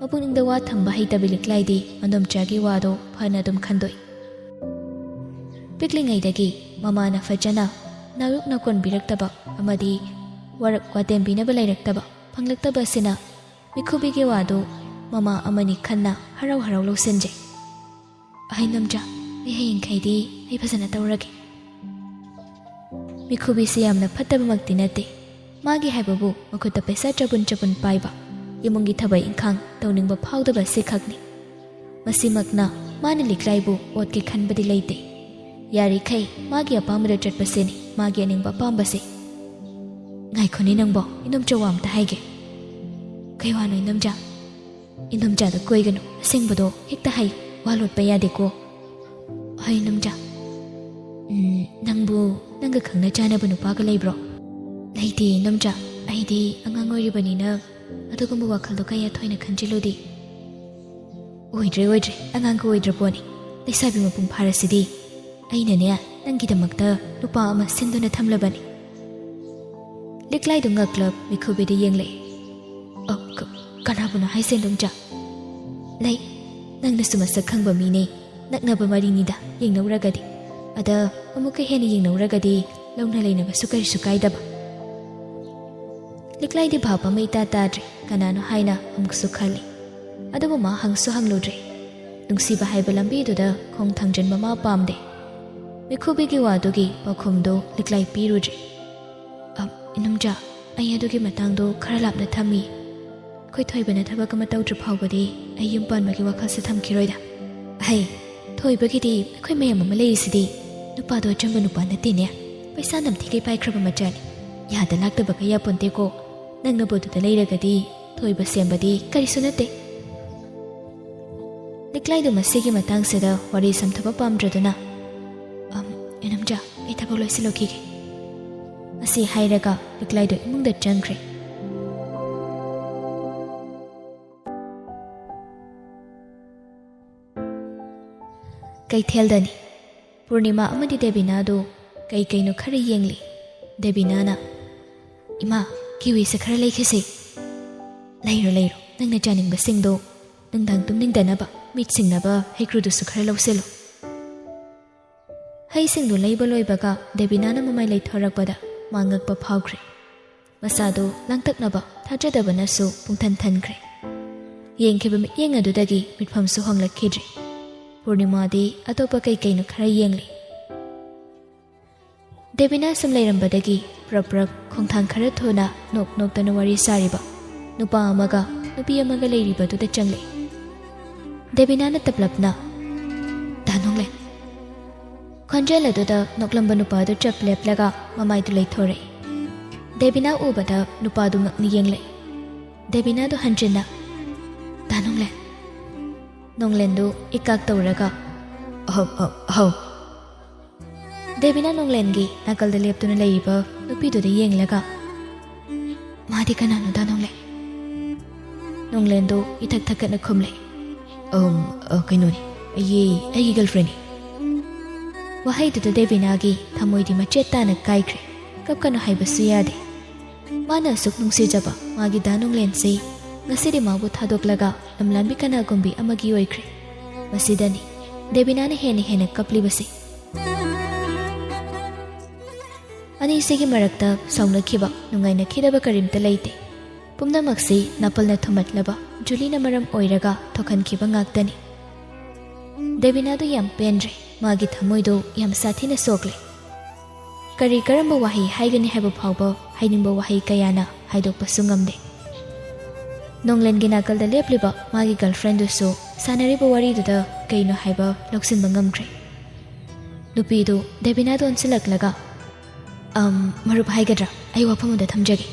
ꯃꯄꯨꯛꯅꯤꯡꯗ ꯋꯥ ꯊꯝꯕ ꯍꯩꯇꯕꯤ ꯂꯤꯛꯂꯥꯏꯗꯤ ꯃꯟꯗꯣꯝꯆꯥꯒꯤ ꯋꯥꯗꯣ ꯐꯅ ꯑꯗꯨꯝ ꯈꯟꯗꯣꯛꯏ꯫ ꯄꯤꯛꯂꯤꯉꯩꯗꯒꯤ ꯃꯃꯥꯅ ꯐꯖꯅ ꯅꯥꯌꯣꯛꯅ ꯀꯣꯟꯕꯤꯔꯛꯇꯕ ꯑꯃꯗꯤ ꯋꯥꯔꯛ ꯋꯥꯇꯦꯝꯕꯤꯅꯕ ꯂꯩꯔꯛꯇꯕ, ꯐꯪꯂꯛꯇꯕ ꯑꯁꯤꯅ ꯃꯤꯈꯨꯕꯤꯒꯤ ꯋꯥꯗꯨ ꯃꯃꯥ ꯑꯃꯅꯤ ꯈꯟꯅ ꯍꯔꯥꯎ ꯍꯔꯥꯎ ꯂꯧꯁꯤꯟꯖꯩ꯫ "ꯑꯍꯩ ꯅꯝꯆꯥ, ꯑꯩ ꯍꯌꯦꯡꯈꯩꯗꯤ ꯑꯩ ꯐꯖꯅ ꯇꯧꯔꯒꯦ꯫" ꯃꯤꯈꯨꯕꯤꯁꯤ ꯌꯥꯝꯅ ꯐꯠꯇꯕꯃꯛꯇꯤ ꯅꯠꯇꯦ꯫ ꯃꯥꯒꯤ ꯍꯥꯏꯕꯕꯨ ꯃꯈꯨꯠꯇ ꯄꯩꯁꯥ ꯆꯕꯨꯟ ꯆꯕꯨꯟ ꯄꯥꯏꯕ, ꯏꯃꯨꯡꯒꯤ ꯊꯕꯛ ꯏꯪꯈꯥꯡ ꯇꯧꯅꯤꯡꯕ ꯐꯥꯎꯗꯕ ꯑꯁꯤꯈꯛꯅꯤ꯫ ꯃꯁꯤꯃꯛꯅ ꯃꯥꯅ ꯂꯤꯛꯂꯥꯏꯕꯨ ꯑꯣꯠꯀꯦ ꯈꯟꯕꯗꯤ ꯂꯩꯇꯦ꯫ ꯌꯥꯔꯤꯈꯩ ꯃꯥꯒꯤ ꯑꯄꯥꯝꯕꯗ ꯆꯠꯄꯁꯤꯅꯤ ꯃꯥꯒꯤ ꯑꯅꯤꯡꯕ ꯑꯄꯥꯝꯕꯁꯦ꯫ "ꯉꯥꯏꯈꯣꯅꯦ ꯅꯪꯕꯣ, ꯏꯅꯣꯝꯆꯥ ꯋꯥ ꯑꯝꯇ ꯍꯥꯏꯒꯦ꯫" "ꯀꯩ ꯋꯥꯅꯣ ꯏꯅꯣꯝꯆꯥ?" "ꯏꯅꯣꯝꯆꯥꯗ ꯀꯣꯏꯒꯅꯨ, ꯑꯁꯦꯡꯕꯗꯣ ꯍꯦꯛꯇ ꯍꯥꯏꯌꯨ, ꯋꯥ ꯂꯣꯠꯄ ꯌꯥꯗꯦꯀꯣ꯫" "ꯍꯣꯏ ꯏꯅꯣꯝꯆꯥ꯫ ꯎꯝ, ꯅꯪꯕꯨ ꯅꯪꯒ ꯈꯪꯅ ꯆꯥꯟꯅꯕ ꯅꯨꯄꯥꯒ ꯂꯩꯕ꯭ꯔꯣ?" "ꯂꯩꯇꯦ ꯏꯅꯣꯝꯆꯥ, ꯑꯩꯗꯤ ꯑꯉꯥꯡ ꯑꯣꯏꯔꯤꯕꯅꯤꯅ ꯑꯗꯨꯒꯨꯝꯕ ꯋꯥꯈꯜꯗꯣ ꯀꯌꯥ ꯊꯣꯏꯅ ꯈꯟꯖꯤꯜꯂꯨꯗꯦ꯫" "ꯑꯣꯏꯗ꯭ꯔꯦ, ꯑꯣꯏꯗ꯭ꯔꯦ, ꯑꯉꯥꯡꯒ ꯑꯣꯏꯗ꯭ꯔ ꯄꯣꯠꯅꯤ꯫ ꯂꯩꯁꯥꯕꯤ ꯃꯄꯨꯡ ꯐꯥꯔꯁꯤꯗꯤ꯫ ꯑꯩꯅꯅꯦ, ꯅꯪꯒꯤꯗꯃꯛꯇ ꯅꯨꯄꯥ ꯑꯃ ꯁꯤꯟꯗꯨꯅ ꯊꯝꯂꯕꯅꯤ꯫" ꯂꯤꯛꯂꯥꯏꯗꯨ ꯉꯛꯂꯞ ꯃꯤꯈꯨꯕꯤꯗ ꯌꯦꯡꯂꯛꯏ꯫ "ꯑ, ꯀ-, ꯀꯅꯥꯕꯨꯅꯣ ꯍꯥꯏꯁꯦ, ꯏꯅꯝꯆꯥ?" "ꯂꯩ, ꯅꯪꯅꯁꯨ ꯃꯁꯛ ꯈꯪꯕ ꯃꯤꯅꯦ, ꯅꯛꯅꯕ ꯃꯔꯤꯅꯤꯗ꯫ ꯌꯦꯡꯅꯧꯔꯒꯗꯤ, ꯑꯗ ꯑꯃꯨꯛꯀ ꯍꯦꯟꯅ ꯌꯦꯡꯅꯧꯔꯒꯗꯤ ꯂꯧꯅ ꯂꯩꯅꯕꯁꯨ ꯀꯔꯤꯁꯨ ꯀꯥꯏꯗꯕ꯫" ꯂꯤꯛꯂꯥꯏꯗꯤ ꯚꯥꯞ ꯑꯃ ꯏꯇꯥ ꯇꯥꯗ꯭ꯔꯦ, ꯀꯅꯥꯅꯣ ꯍꯥꯏꯅ ꯑꯃꯨꯛꯁꯨ ꯈꯜꯂꯤ꯫ ꯑꯗꯨꯕꯨ ꯃꯥ ꯍꯪꯁꯨ ꯍꯪꯂꯨꯗ꯭ꯔꯦ꯫ ꯅꯨꯡꯁꯤꯕ ꯍꯥꯏꯕ ꯂꯝꯕꯤꯗꯨꯗ ꯈꯣꯡ ꯊꯥꯡꯖꯤꯟꯕ ꯃꯥ ꯄꯥꯝꯗꯦ꯫ ꯃꯤꯈꯨꯕꯤꯒꯤ ꯋꯥꯗꯨꯒꯤ ꯄꯥꯎꯈꯨꯝꯗꯨ ꯂꯤꯛꯂꯥꯏ ꯄꯤꯔꯨꯗ꯭ꯔꯦ꯫ "ꯑ, ꯏꯅꯝꯆꯥ, ꯑꯩ ꯑꯗꯨꯒꯤ ꯃꯇꯥꯡꯗꯣ ꯈꯔ ꯂꯥꯞꯅ ꯊꯝꯃꯤ꯫ ꯑꯩꯈꯣꯏ ꯊꯣꯏꯕꯅ ꯊꯕꯛ ꯑꯃ ꯇꯧꯗ꯭ꯔꯤ ꯐꯥꯎꯕꯗꯤ ꯑꯩ ꯌꯨꯝ ꯄꯥꯟꯕꯒꯤ ꯋꯥꯈꯜꯁꯦ ꯊꯝꯈꯤꯔꯣꯏꯗ꯫ ꯑꯍꯩ, ꯊꯣꯏꯕꯒꯤꯗꯤ ꯑꯩꯈꯣꯏ ꯃꯌꯥꯝ ꯑꯃ ꯂꯩꯔꯤꯁꯤꯗꯤ꯫ ꯅꯨꯄꯥꯗꯣ ꯑꯆꯝꯕ ꯅꯨꯄꯥ ꯅꯠꯇꯦꯅꯦ, ꯄꯩꯁꯥ ꯅꯝꯊꯤꯈꯩ ꯄꯥꯏꯈ꯭ꯔꯕ ꯃꯆꯥꯅꯤ꯫ ꯌꯥꯗ ꯂꯥꯛꯇꯕꯒ ꯌꯥꯄꯣꯟꯇꯦꯀꯣ꯫ ꯅꯪꯅꯕꯨ ꯑꯗꯨꯗ ꯂꯩꯔꯒꯗꯤ ꯊꯣꯏꯕ ꯁꯦꯝꯕꯗꯤ ꯀꯔꯤꯁꯨ ꯅꯠꯇꯦ꯫" ꯂꯤꯛꯂꯥꯏꯗꯨ ꯃꯁꯤꯒꯤ ꯃꯇꯥꯡꯁꯤꯗ ꯋꯥꯔꯤ ꯁꯝꯊꯕ ꯄꯥꯝꯗ꯭ꯔꯗꯨꯅ, "ꯑꯝ, ꯏꯅꯝꯆꯥ, ꯑꯩ ꯊꯕꯛ ꯂꯣꯏꯁꯤꯜꯂꯨꯈꯤꯒꯦ꯫" ꯑꯁꯤ ꯍꯥꯏꯔꯒ ꯂꯤꯛꯂꯥꯏꯗꯨ ꯏꯃꯨꯡꯗ ꯆꯪꯈ꯭ꯔꯦ꯫ ꯀꯩꯊꯦꯜꯗꯅꯤ꯫ ꯄꯨꯔꯅꯤꯃꯥ ꯑꯃꯗꯤ ꯗꯦꯕꯤꯅꯥꯗꯨ ꯀꯩ ꯀꯩꯅꯣ ꯈꯔ ꯌꯦꯡꯂꯤ꯫ ꯗꯦꯕꯤꯅꯥꯅ, "ꯏꯃꯥ, ꯀꯤꯋꯤꯁꯦ ꯈꯔ ꯂꯩꯈꯤꯁꯦ꯫" "ꯂꯩꯔꯣ, ꯂꯩꯔꯣ, ꯅꯪꯅ ꯆꯥꯅꯤꯡꯕꯁꯤꯡꯗꯣ꯫ ꯅꯨꯡꯗꯥꯡ ꯇꯨꯝꯅꯤꯡꯗꯅꯕ, ꯃꯤꯠ ꯁꯤꯡꯅꯕ ꯍꯩꯀ꯭ꯔꯨꯗꯨꯁꯨ ꯈꯔ ꯂꯧꯁꯤꯜꯂꯣ꯫" ꯍꯩꯁꯤꯡꯗꯨ ꯂꯩꯕ ꯂꯣꯏꯕꯒ ꯗꯦꯕꯤꯅꯥꯅ ꯃꯃꯥꯏ ꯂꯩꯊꯣꯔꯛꯄꯗ ꯃꯥ ꯉꯛꯄ ꯐꯥꯎꯈ꯭ꯔꯦ꯫ ꯃꯁꯥꯗꯨ ꯂꯥꯡꯇꯛꯅꯕ ꯊꯥꯖꯗꯕꯅꯁꯨ ꯄꯨꯡꯊꯟ ꯊꯟꯈ꯭ꯔꯦ꯫ ꯌꯦꯡꯈꯤꯕ ꯃꯤꯠꯌꯦꯡ ꯑꯗꯨꯗꯒꯤ ꯃꯤꯠꯐꯝꯁꯨ ꯍꯣꯡꯂꯛꯈꯤꯗ꯭ꯔꯦ꯫ ꯄꯨꯔꯅꯤꯃꯥꯗꯤ ꯑꯇꯣꯞꯄ ꯀꯩ ꯀꯩꯅꯣ ꯈꯔ ꯌꯦꯡꯂꯤ꯫ ꯗꯦꯕꯤꯅꯥ ꯁꯨꯝ ꯂꯩꯔꯝꯕꯗꯒꯤ ꯄ꯭ꯔꯞ ꯄ꯭ꯔꯞ ꯈꯣꯡꯊꯥꯡ ꯈꯔ ꯊꯨꯅ ꯅꯣꯛ ꯅꯣꯛꯇꯅ ꯋꯥꯔꯤ ꯁꯥꯔꯤꯕ ꯅꯨꯄꯥ ꯑꯃꯒ ꯅꯨꯄꯤ ꯑꯃꯒ ꯂꯩꯔꯤꯕꯗꯨꯗ ꯆꯪꯂꯛꯏ꯫ ꯗꯦꯕꯤꯅꯥꯅ ꯇꯞꯂꯞꯅ, "ꯗꯥ ꯅꯣꯡꯂꯦꯟ꯫" ꯈꯣꯟꯖꯦꯜ ꯑꯗꯨꯗ ꯅꯣꯛꯂꯝꯕ ꯅꯨꯄꯥꯗꯨ ꯆꯞ ꯂꯦꯞꯂꯒ ꯃꯃꯥꯏꯗꯨ ꯂꯩꯊꯣꯔꯛꯏ꯫ ꯗꯦꯕꯤꯅꯥ ꯎꯕꯗ ꯅꯨꯄꯥꯗꯨ ꯉꯛꯅ ꯌꯦꯡꯂꯛꯏ꯫ ꯗꯦꯕꯤꯅꯥꯗꯨ ꯍꯟꯖꯤꯟꯅ, "ꯗꯥ ꯅꯣꯡꯂꯦꯟ꯫" ꯅꯣꯡꯂꯦꯟꯗꯨ ꯏꯀꯥꯛ ꯇꯧꯔꯒ, "ꯑꯍꯧ, ꯑꯍꯧ, ꯑꯍꯧ꯫" ꯗꯦꯕꯤꯅꯥ ꯅꯣꯡꯂꯦꯟꯒꯤ ꯅꯥꯀꯜꯗ ꯂꯦꯞꯇꯨꯅ ꯂꯩꯔꯤꯕ ꯅꯨꯄꯤꯗꯨꯗ ꯌꯦꯡꯂꯒ, "ꯃꯥꯗꯤ ꯀꯅꯥꯅꯣ, ꯗꯥ ꯅꯣꯡꯂꯦꯟ?" ꯅꯣꯡꯂꯦꯟꯗꯨ ꯏꯊꯛ ꯊꯛꯀꯠꯅ ꯈꯨꯝꯂꯦ, "ꯑꯝ, ꯑ, ꯀꯩꯅꯣꯅꯤ, ꯑꯩꯒꯤ, ꯑꯩꯒꯤ ꯒꯔꯜꯐ꯭ꯔꯦꯟꯅꯤ꯫" ꯋꯥꯍꯩꯗꯨꯗ ꯗꯦꯕꯤꯅꯥꯒꯤ ꯊꯃꯣꯏꯗꯤ ꯃꯆꯦꯠ ꯇꯥꯅ ꯀꯥꯏꯈ꯭ꯔꯦ꯫ ꯀꯞꯀꯅꯨ ꯍꯥꯏꯕꯁꯨ ꯌꯥꯗꯦ꯫ ꯃꯥꯅ ꯑꯁꯨꯛ ꯅꯨꯡꯁꯤꯖꯕ ꯃꯥꯒꯤ ꯗꯥ ꯅꯣꯡꯂꯦꯟꯁꯤ ꯉꯁꯤꯗꯤ ꯃꯥꯕꯨ ꯊꯥꯗꯣꯛꯂꯒ ꯂꯝꯂꯥꯟꯕꯤ ꯀꯅꯥꯒꯨꯝꯕꯤ ꯑꯃꯒꯤ ꯑꯣꯏꯈ꯭ꯔꯦ꯫ ꯃꯁꯤꯗꯅꯤ ꯗꯦꯕꯤꯅꯥꯅ ꯍꯦꯟꯅ ꯍꯦꯟꯅ ꯀꯞꯂꯤꯕꯁꯤ꯫ ꯑꯅꯤꯁꯤꯒꯤ ꯃꯔꯛꯇ ꯁꯥꯎꯅꯈꯤꯕ, ꯅꯨꯡꯉꯥꯏꯅꯈꯤꯗꯕ ꯀꯔꯤꯝꯇ ꯂꯩꯇꯦ꯫ ꯄꯨꯝꯅꯃꯛꯁꯤ ꯅꯥꯄꯜꯅ ꯊꯨꯝꯃꯠꯂꯕ ꯖꯨꯂꯤꯅ ꯃꯔꯝ ꯑꯣꯏꯔꯒ ꯊꯣꯛꯍꯟꯈꯤꯕ ꯉꯥꯛꯇꯅꯤ꯫ ꯗꯦꯕꯤꯅꯥꯗꯨ ꯌꯥꯝ ꯄꯦꯟꯗ꯭ꯔꯦ꯫ ꯃꯥꯒꯤ ꯊꯃꯣꯏꯗꯨ ꯌꯥꯝ ꯁꯥꯊꯤꯅ ꯁꯣꯛꯂꯦ꯫ ꯀꯔꯤ ꯀꯔꯝꯕ ꯋꯥꯍꯩ ꯍꯥꯏꯒꯅꯤ ꯍꯥꯏꯕ ꯐꯥꯎꯕ ꯍꯥꯏꯅꯤꯡꯕ ꯋꯥꯍꯩ ꯀꯌꯥꯅ ꯍꯥꯏꯗꯣꯛꯄꯁꯨ ꯉꯝꯗꯦ꯫ ꯅꯣꯡꯂꯦꯟꯒꯤ ꯅꯥꯀꯜꯗ ꯂꯦꯞꯂꯤꯕ ꯃꯥꯒꯤ ꯒꯔꯜꯐ꯭ꯔꯦꯟꯗꯨꯁꯨ ꯁꯥꯟꯅꯔꯤꯕ ꯋꯥꯔꯤꯗꯨꯗ ꯀꯩꯅꯣ ꯍꯥꯏꯕ ꯂꯧꯁꯤꯟꯕ ꯉꯝꯗ꯭ꯔꯦ꯫ ꯅꯨꯄꯤꯗꯨ ꯗꯦꯕꯤꯅꯥꯗ ꯑꯣꯟꯁꯤꯜꯂꯛꯂꯒ, "ꯑꯝ, ꯃꯔꯨꯞ ꯍꯥꯏꯒꯗ꯭ꯔꯥ, ꯑꯩ ꯋꯥꯐꯝ ꯑꯃꯗ ꯊꯝꯖꯒꯦ꯫"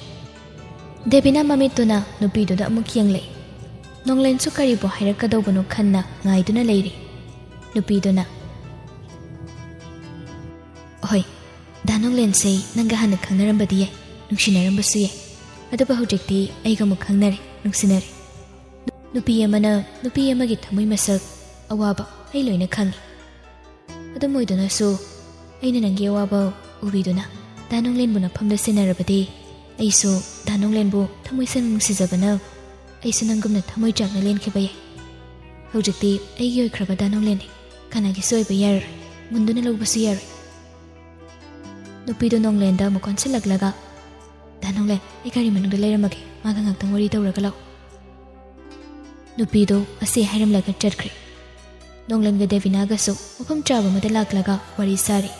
ꯗꯦꯕꯤꯅꯥ ꯃꯃꯤꯠꯇꯨꯅ ꯅꯨꯄꯤꯗꯨꯗ ꯑꯃꯨꯛ ꯌꯦꯡꯂꯛꯏ꯫ ꯅꯣꯡꯂꯦꯟꯁꯨ ꯀꯔꯤꯕꯨ ꯍꯥꯏꯔꯛꯀꯗꯧꯕꯅꯣ ꯈꯟꯅ ꯉꯥꯏꯗꯨꯅ ꯂꯩꯔꯤ꯫ ꯅꯨꯄꯤꯗꯨꯅ, "ꯍꯣꯏ, ꯗꯥ ꯅꯣꯡꯂꯦꯟꯁꯦ ꯅꯪꯒ ꯍꯥꯟꯅ ꯈꯪꯅꯔꯝꯕꯗꯤ ꯌꯥꯏ, ꯅꯨꯡꯁꯤꯅꯔꯝꯕꯁꯨ ꯌꯥꯏ꯫ ꯑꯗꯨꯕꯨ ꯍꯧꯖꯤꯛꯇꯤ ꯑꯩꯒ ꯑꯃꯨꯛ ꯈꯪꯅꯔꯦ, ꯅꯨꯡꯁꯤꯅꯔꯦ꯫ ꯅꯨꯄꯤ ꯑꯃꯅ ꯅꯨꯄꯤ ꯑꯃꯒꯤ ꯊꯃꯣꯏ ꯃꯁꯛ, ꯑꯋꯥꯕ ꯑꯩ ꯂꯣꯏꯅ ꯈꯪꯉꯤ꯫ ꯑꯗꯨꯝ ꯑꯣꯏꯗꯨꯅꯁꯨ ꯑꯩꯅ ꯅꯪꯒꯤ ꯑꯋꯥꯕ ꯎꯕꯤꯗꯨꯅ ꯗꯥ ꯅꯣꯡꯂꯦꯟꯕꯨ ꯅꯐꯝꯗ ꯁꯤꯟꯅꯔꯕꯗꯤ ꯑꯩꯁꯨ ꯗꯥ ꯅꯣꯡꯂꯦꯟꯕꯨ ꯊꯃꯣꯏ ꯁꯦꯡꯅ ꯅꯨꯡꯁꯤꯖꯕꯅ ꯑꯩꯁꯨ ꯅꯪꯒꯨꯝꯅ ꯊꯃꯣꯏ ꯆꯥꯛꯅ ꯂꯦꯟꯈꯤꯕ ꯌꯥꯏ꯫ ꯍꯧꯖꯤꯛꯇꯤ ꯑꯩꯒꯤ ꯑꯣꯏꯈ꯭ꯔꯕ ꯗꯥ ꯅꯣꯡꯂꯦꯟꯅꯤ, ꯀꯅꯥꯒꯤꯁꯨ ꯑꯣꯏꯕ ꯌꯥꯔꯔꯣꯏ, ꯃꯨꯟꯗꯨꯅ ꯂꯧꯕꯁꯨ ꯌꯥꯔꯣꯏ꯫" ꯅꯨꯄꯤꯗꯨ ꯅꯣꯡꯂꯦꯟꯗ ꯑꯃꯨꯛ ꯑꯣꯟꯁꯤꯜꯂꯛꯂꯒ, "ꯗꯥ ꯅꯣꯡꯂꯦꯟ, ꯑꯩ ꯒꯥꯔꯤ ꯃꯅꯨꯡꯗ ꯂꯩꯔꯝꯃꯒꯦ, ꯃꯥꯒ ꯉꯥꯛꯇꯪ ꯋꯥꯔꯤ ꯇꯧꯔꯒ ꯂꯥꯛꯎ꯫" ꯅꯨꯄꯤꯗꯨ ꯑꯁꯤ ꯍꯥꯏꯔꯝꯂꯒ ꯆꯠꯈ꯭ꯔꯦ꯫ ꯅꯣꯡꯂꯦꯟꯒ ꯗꯦꯕꯤꯅꯥꯒꯁꯨ ꯃꯐꯝ ꯆꯥꯕ ꯑꯃꯗ ꯂꯥꯛꯂꯒ ꯋꯥꯔꯤ ꯁꯥꯔꯤ꯫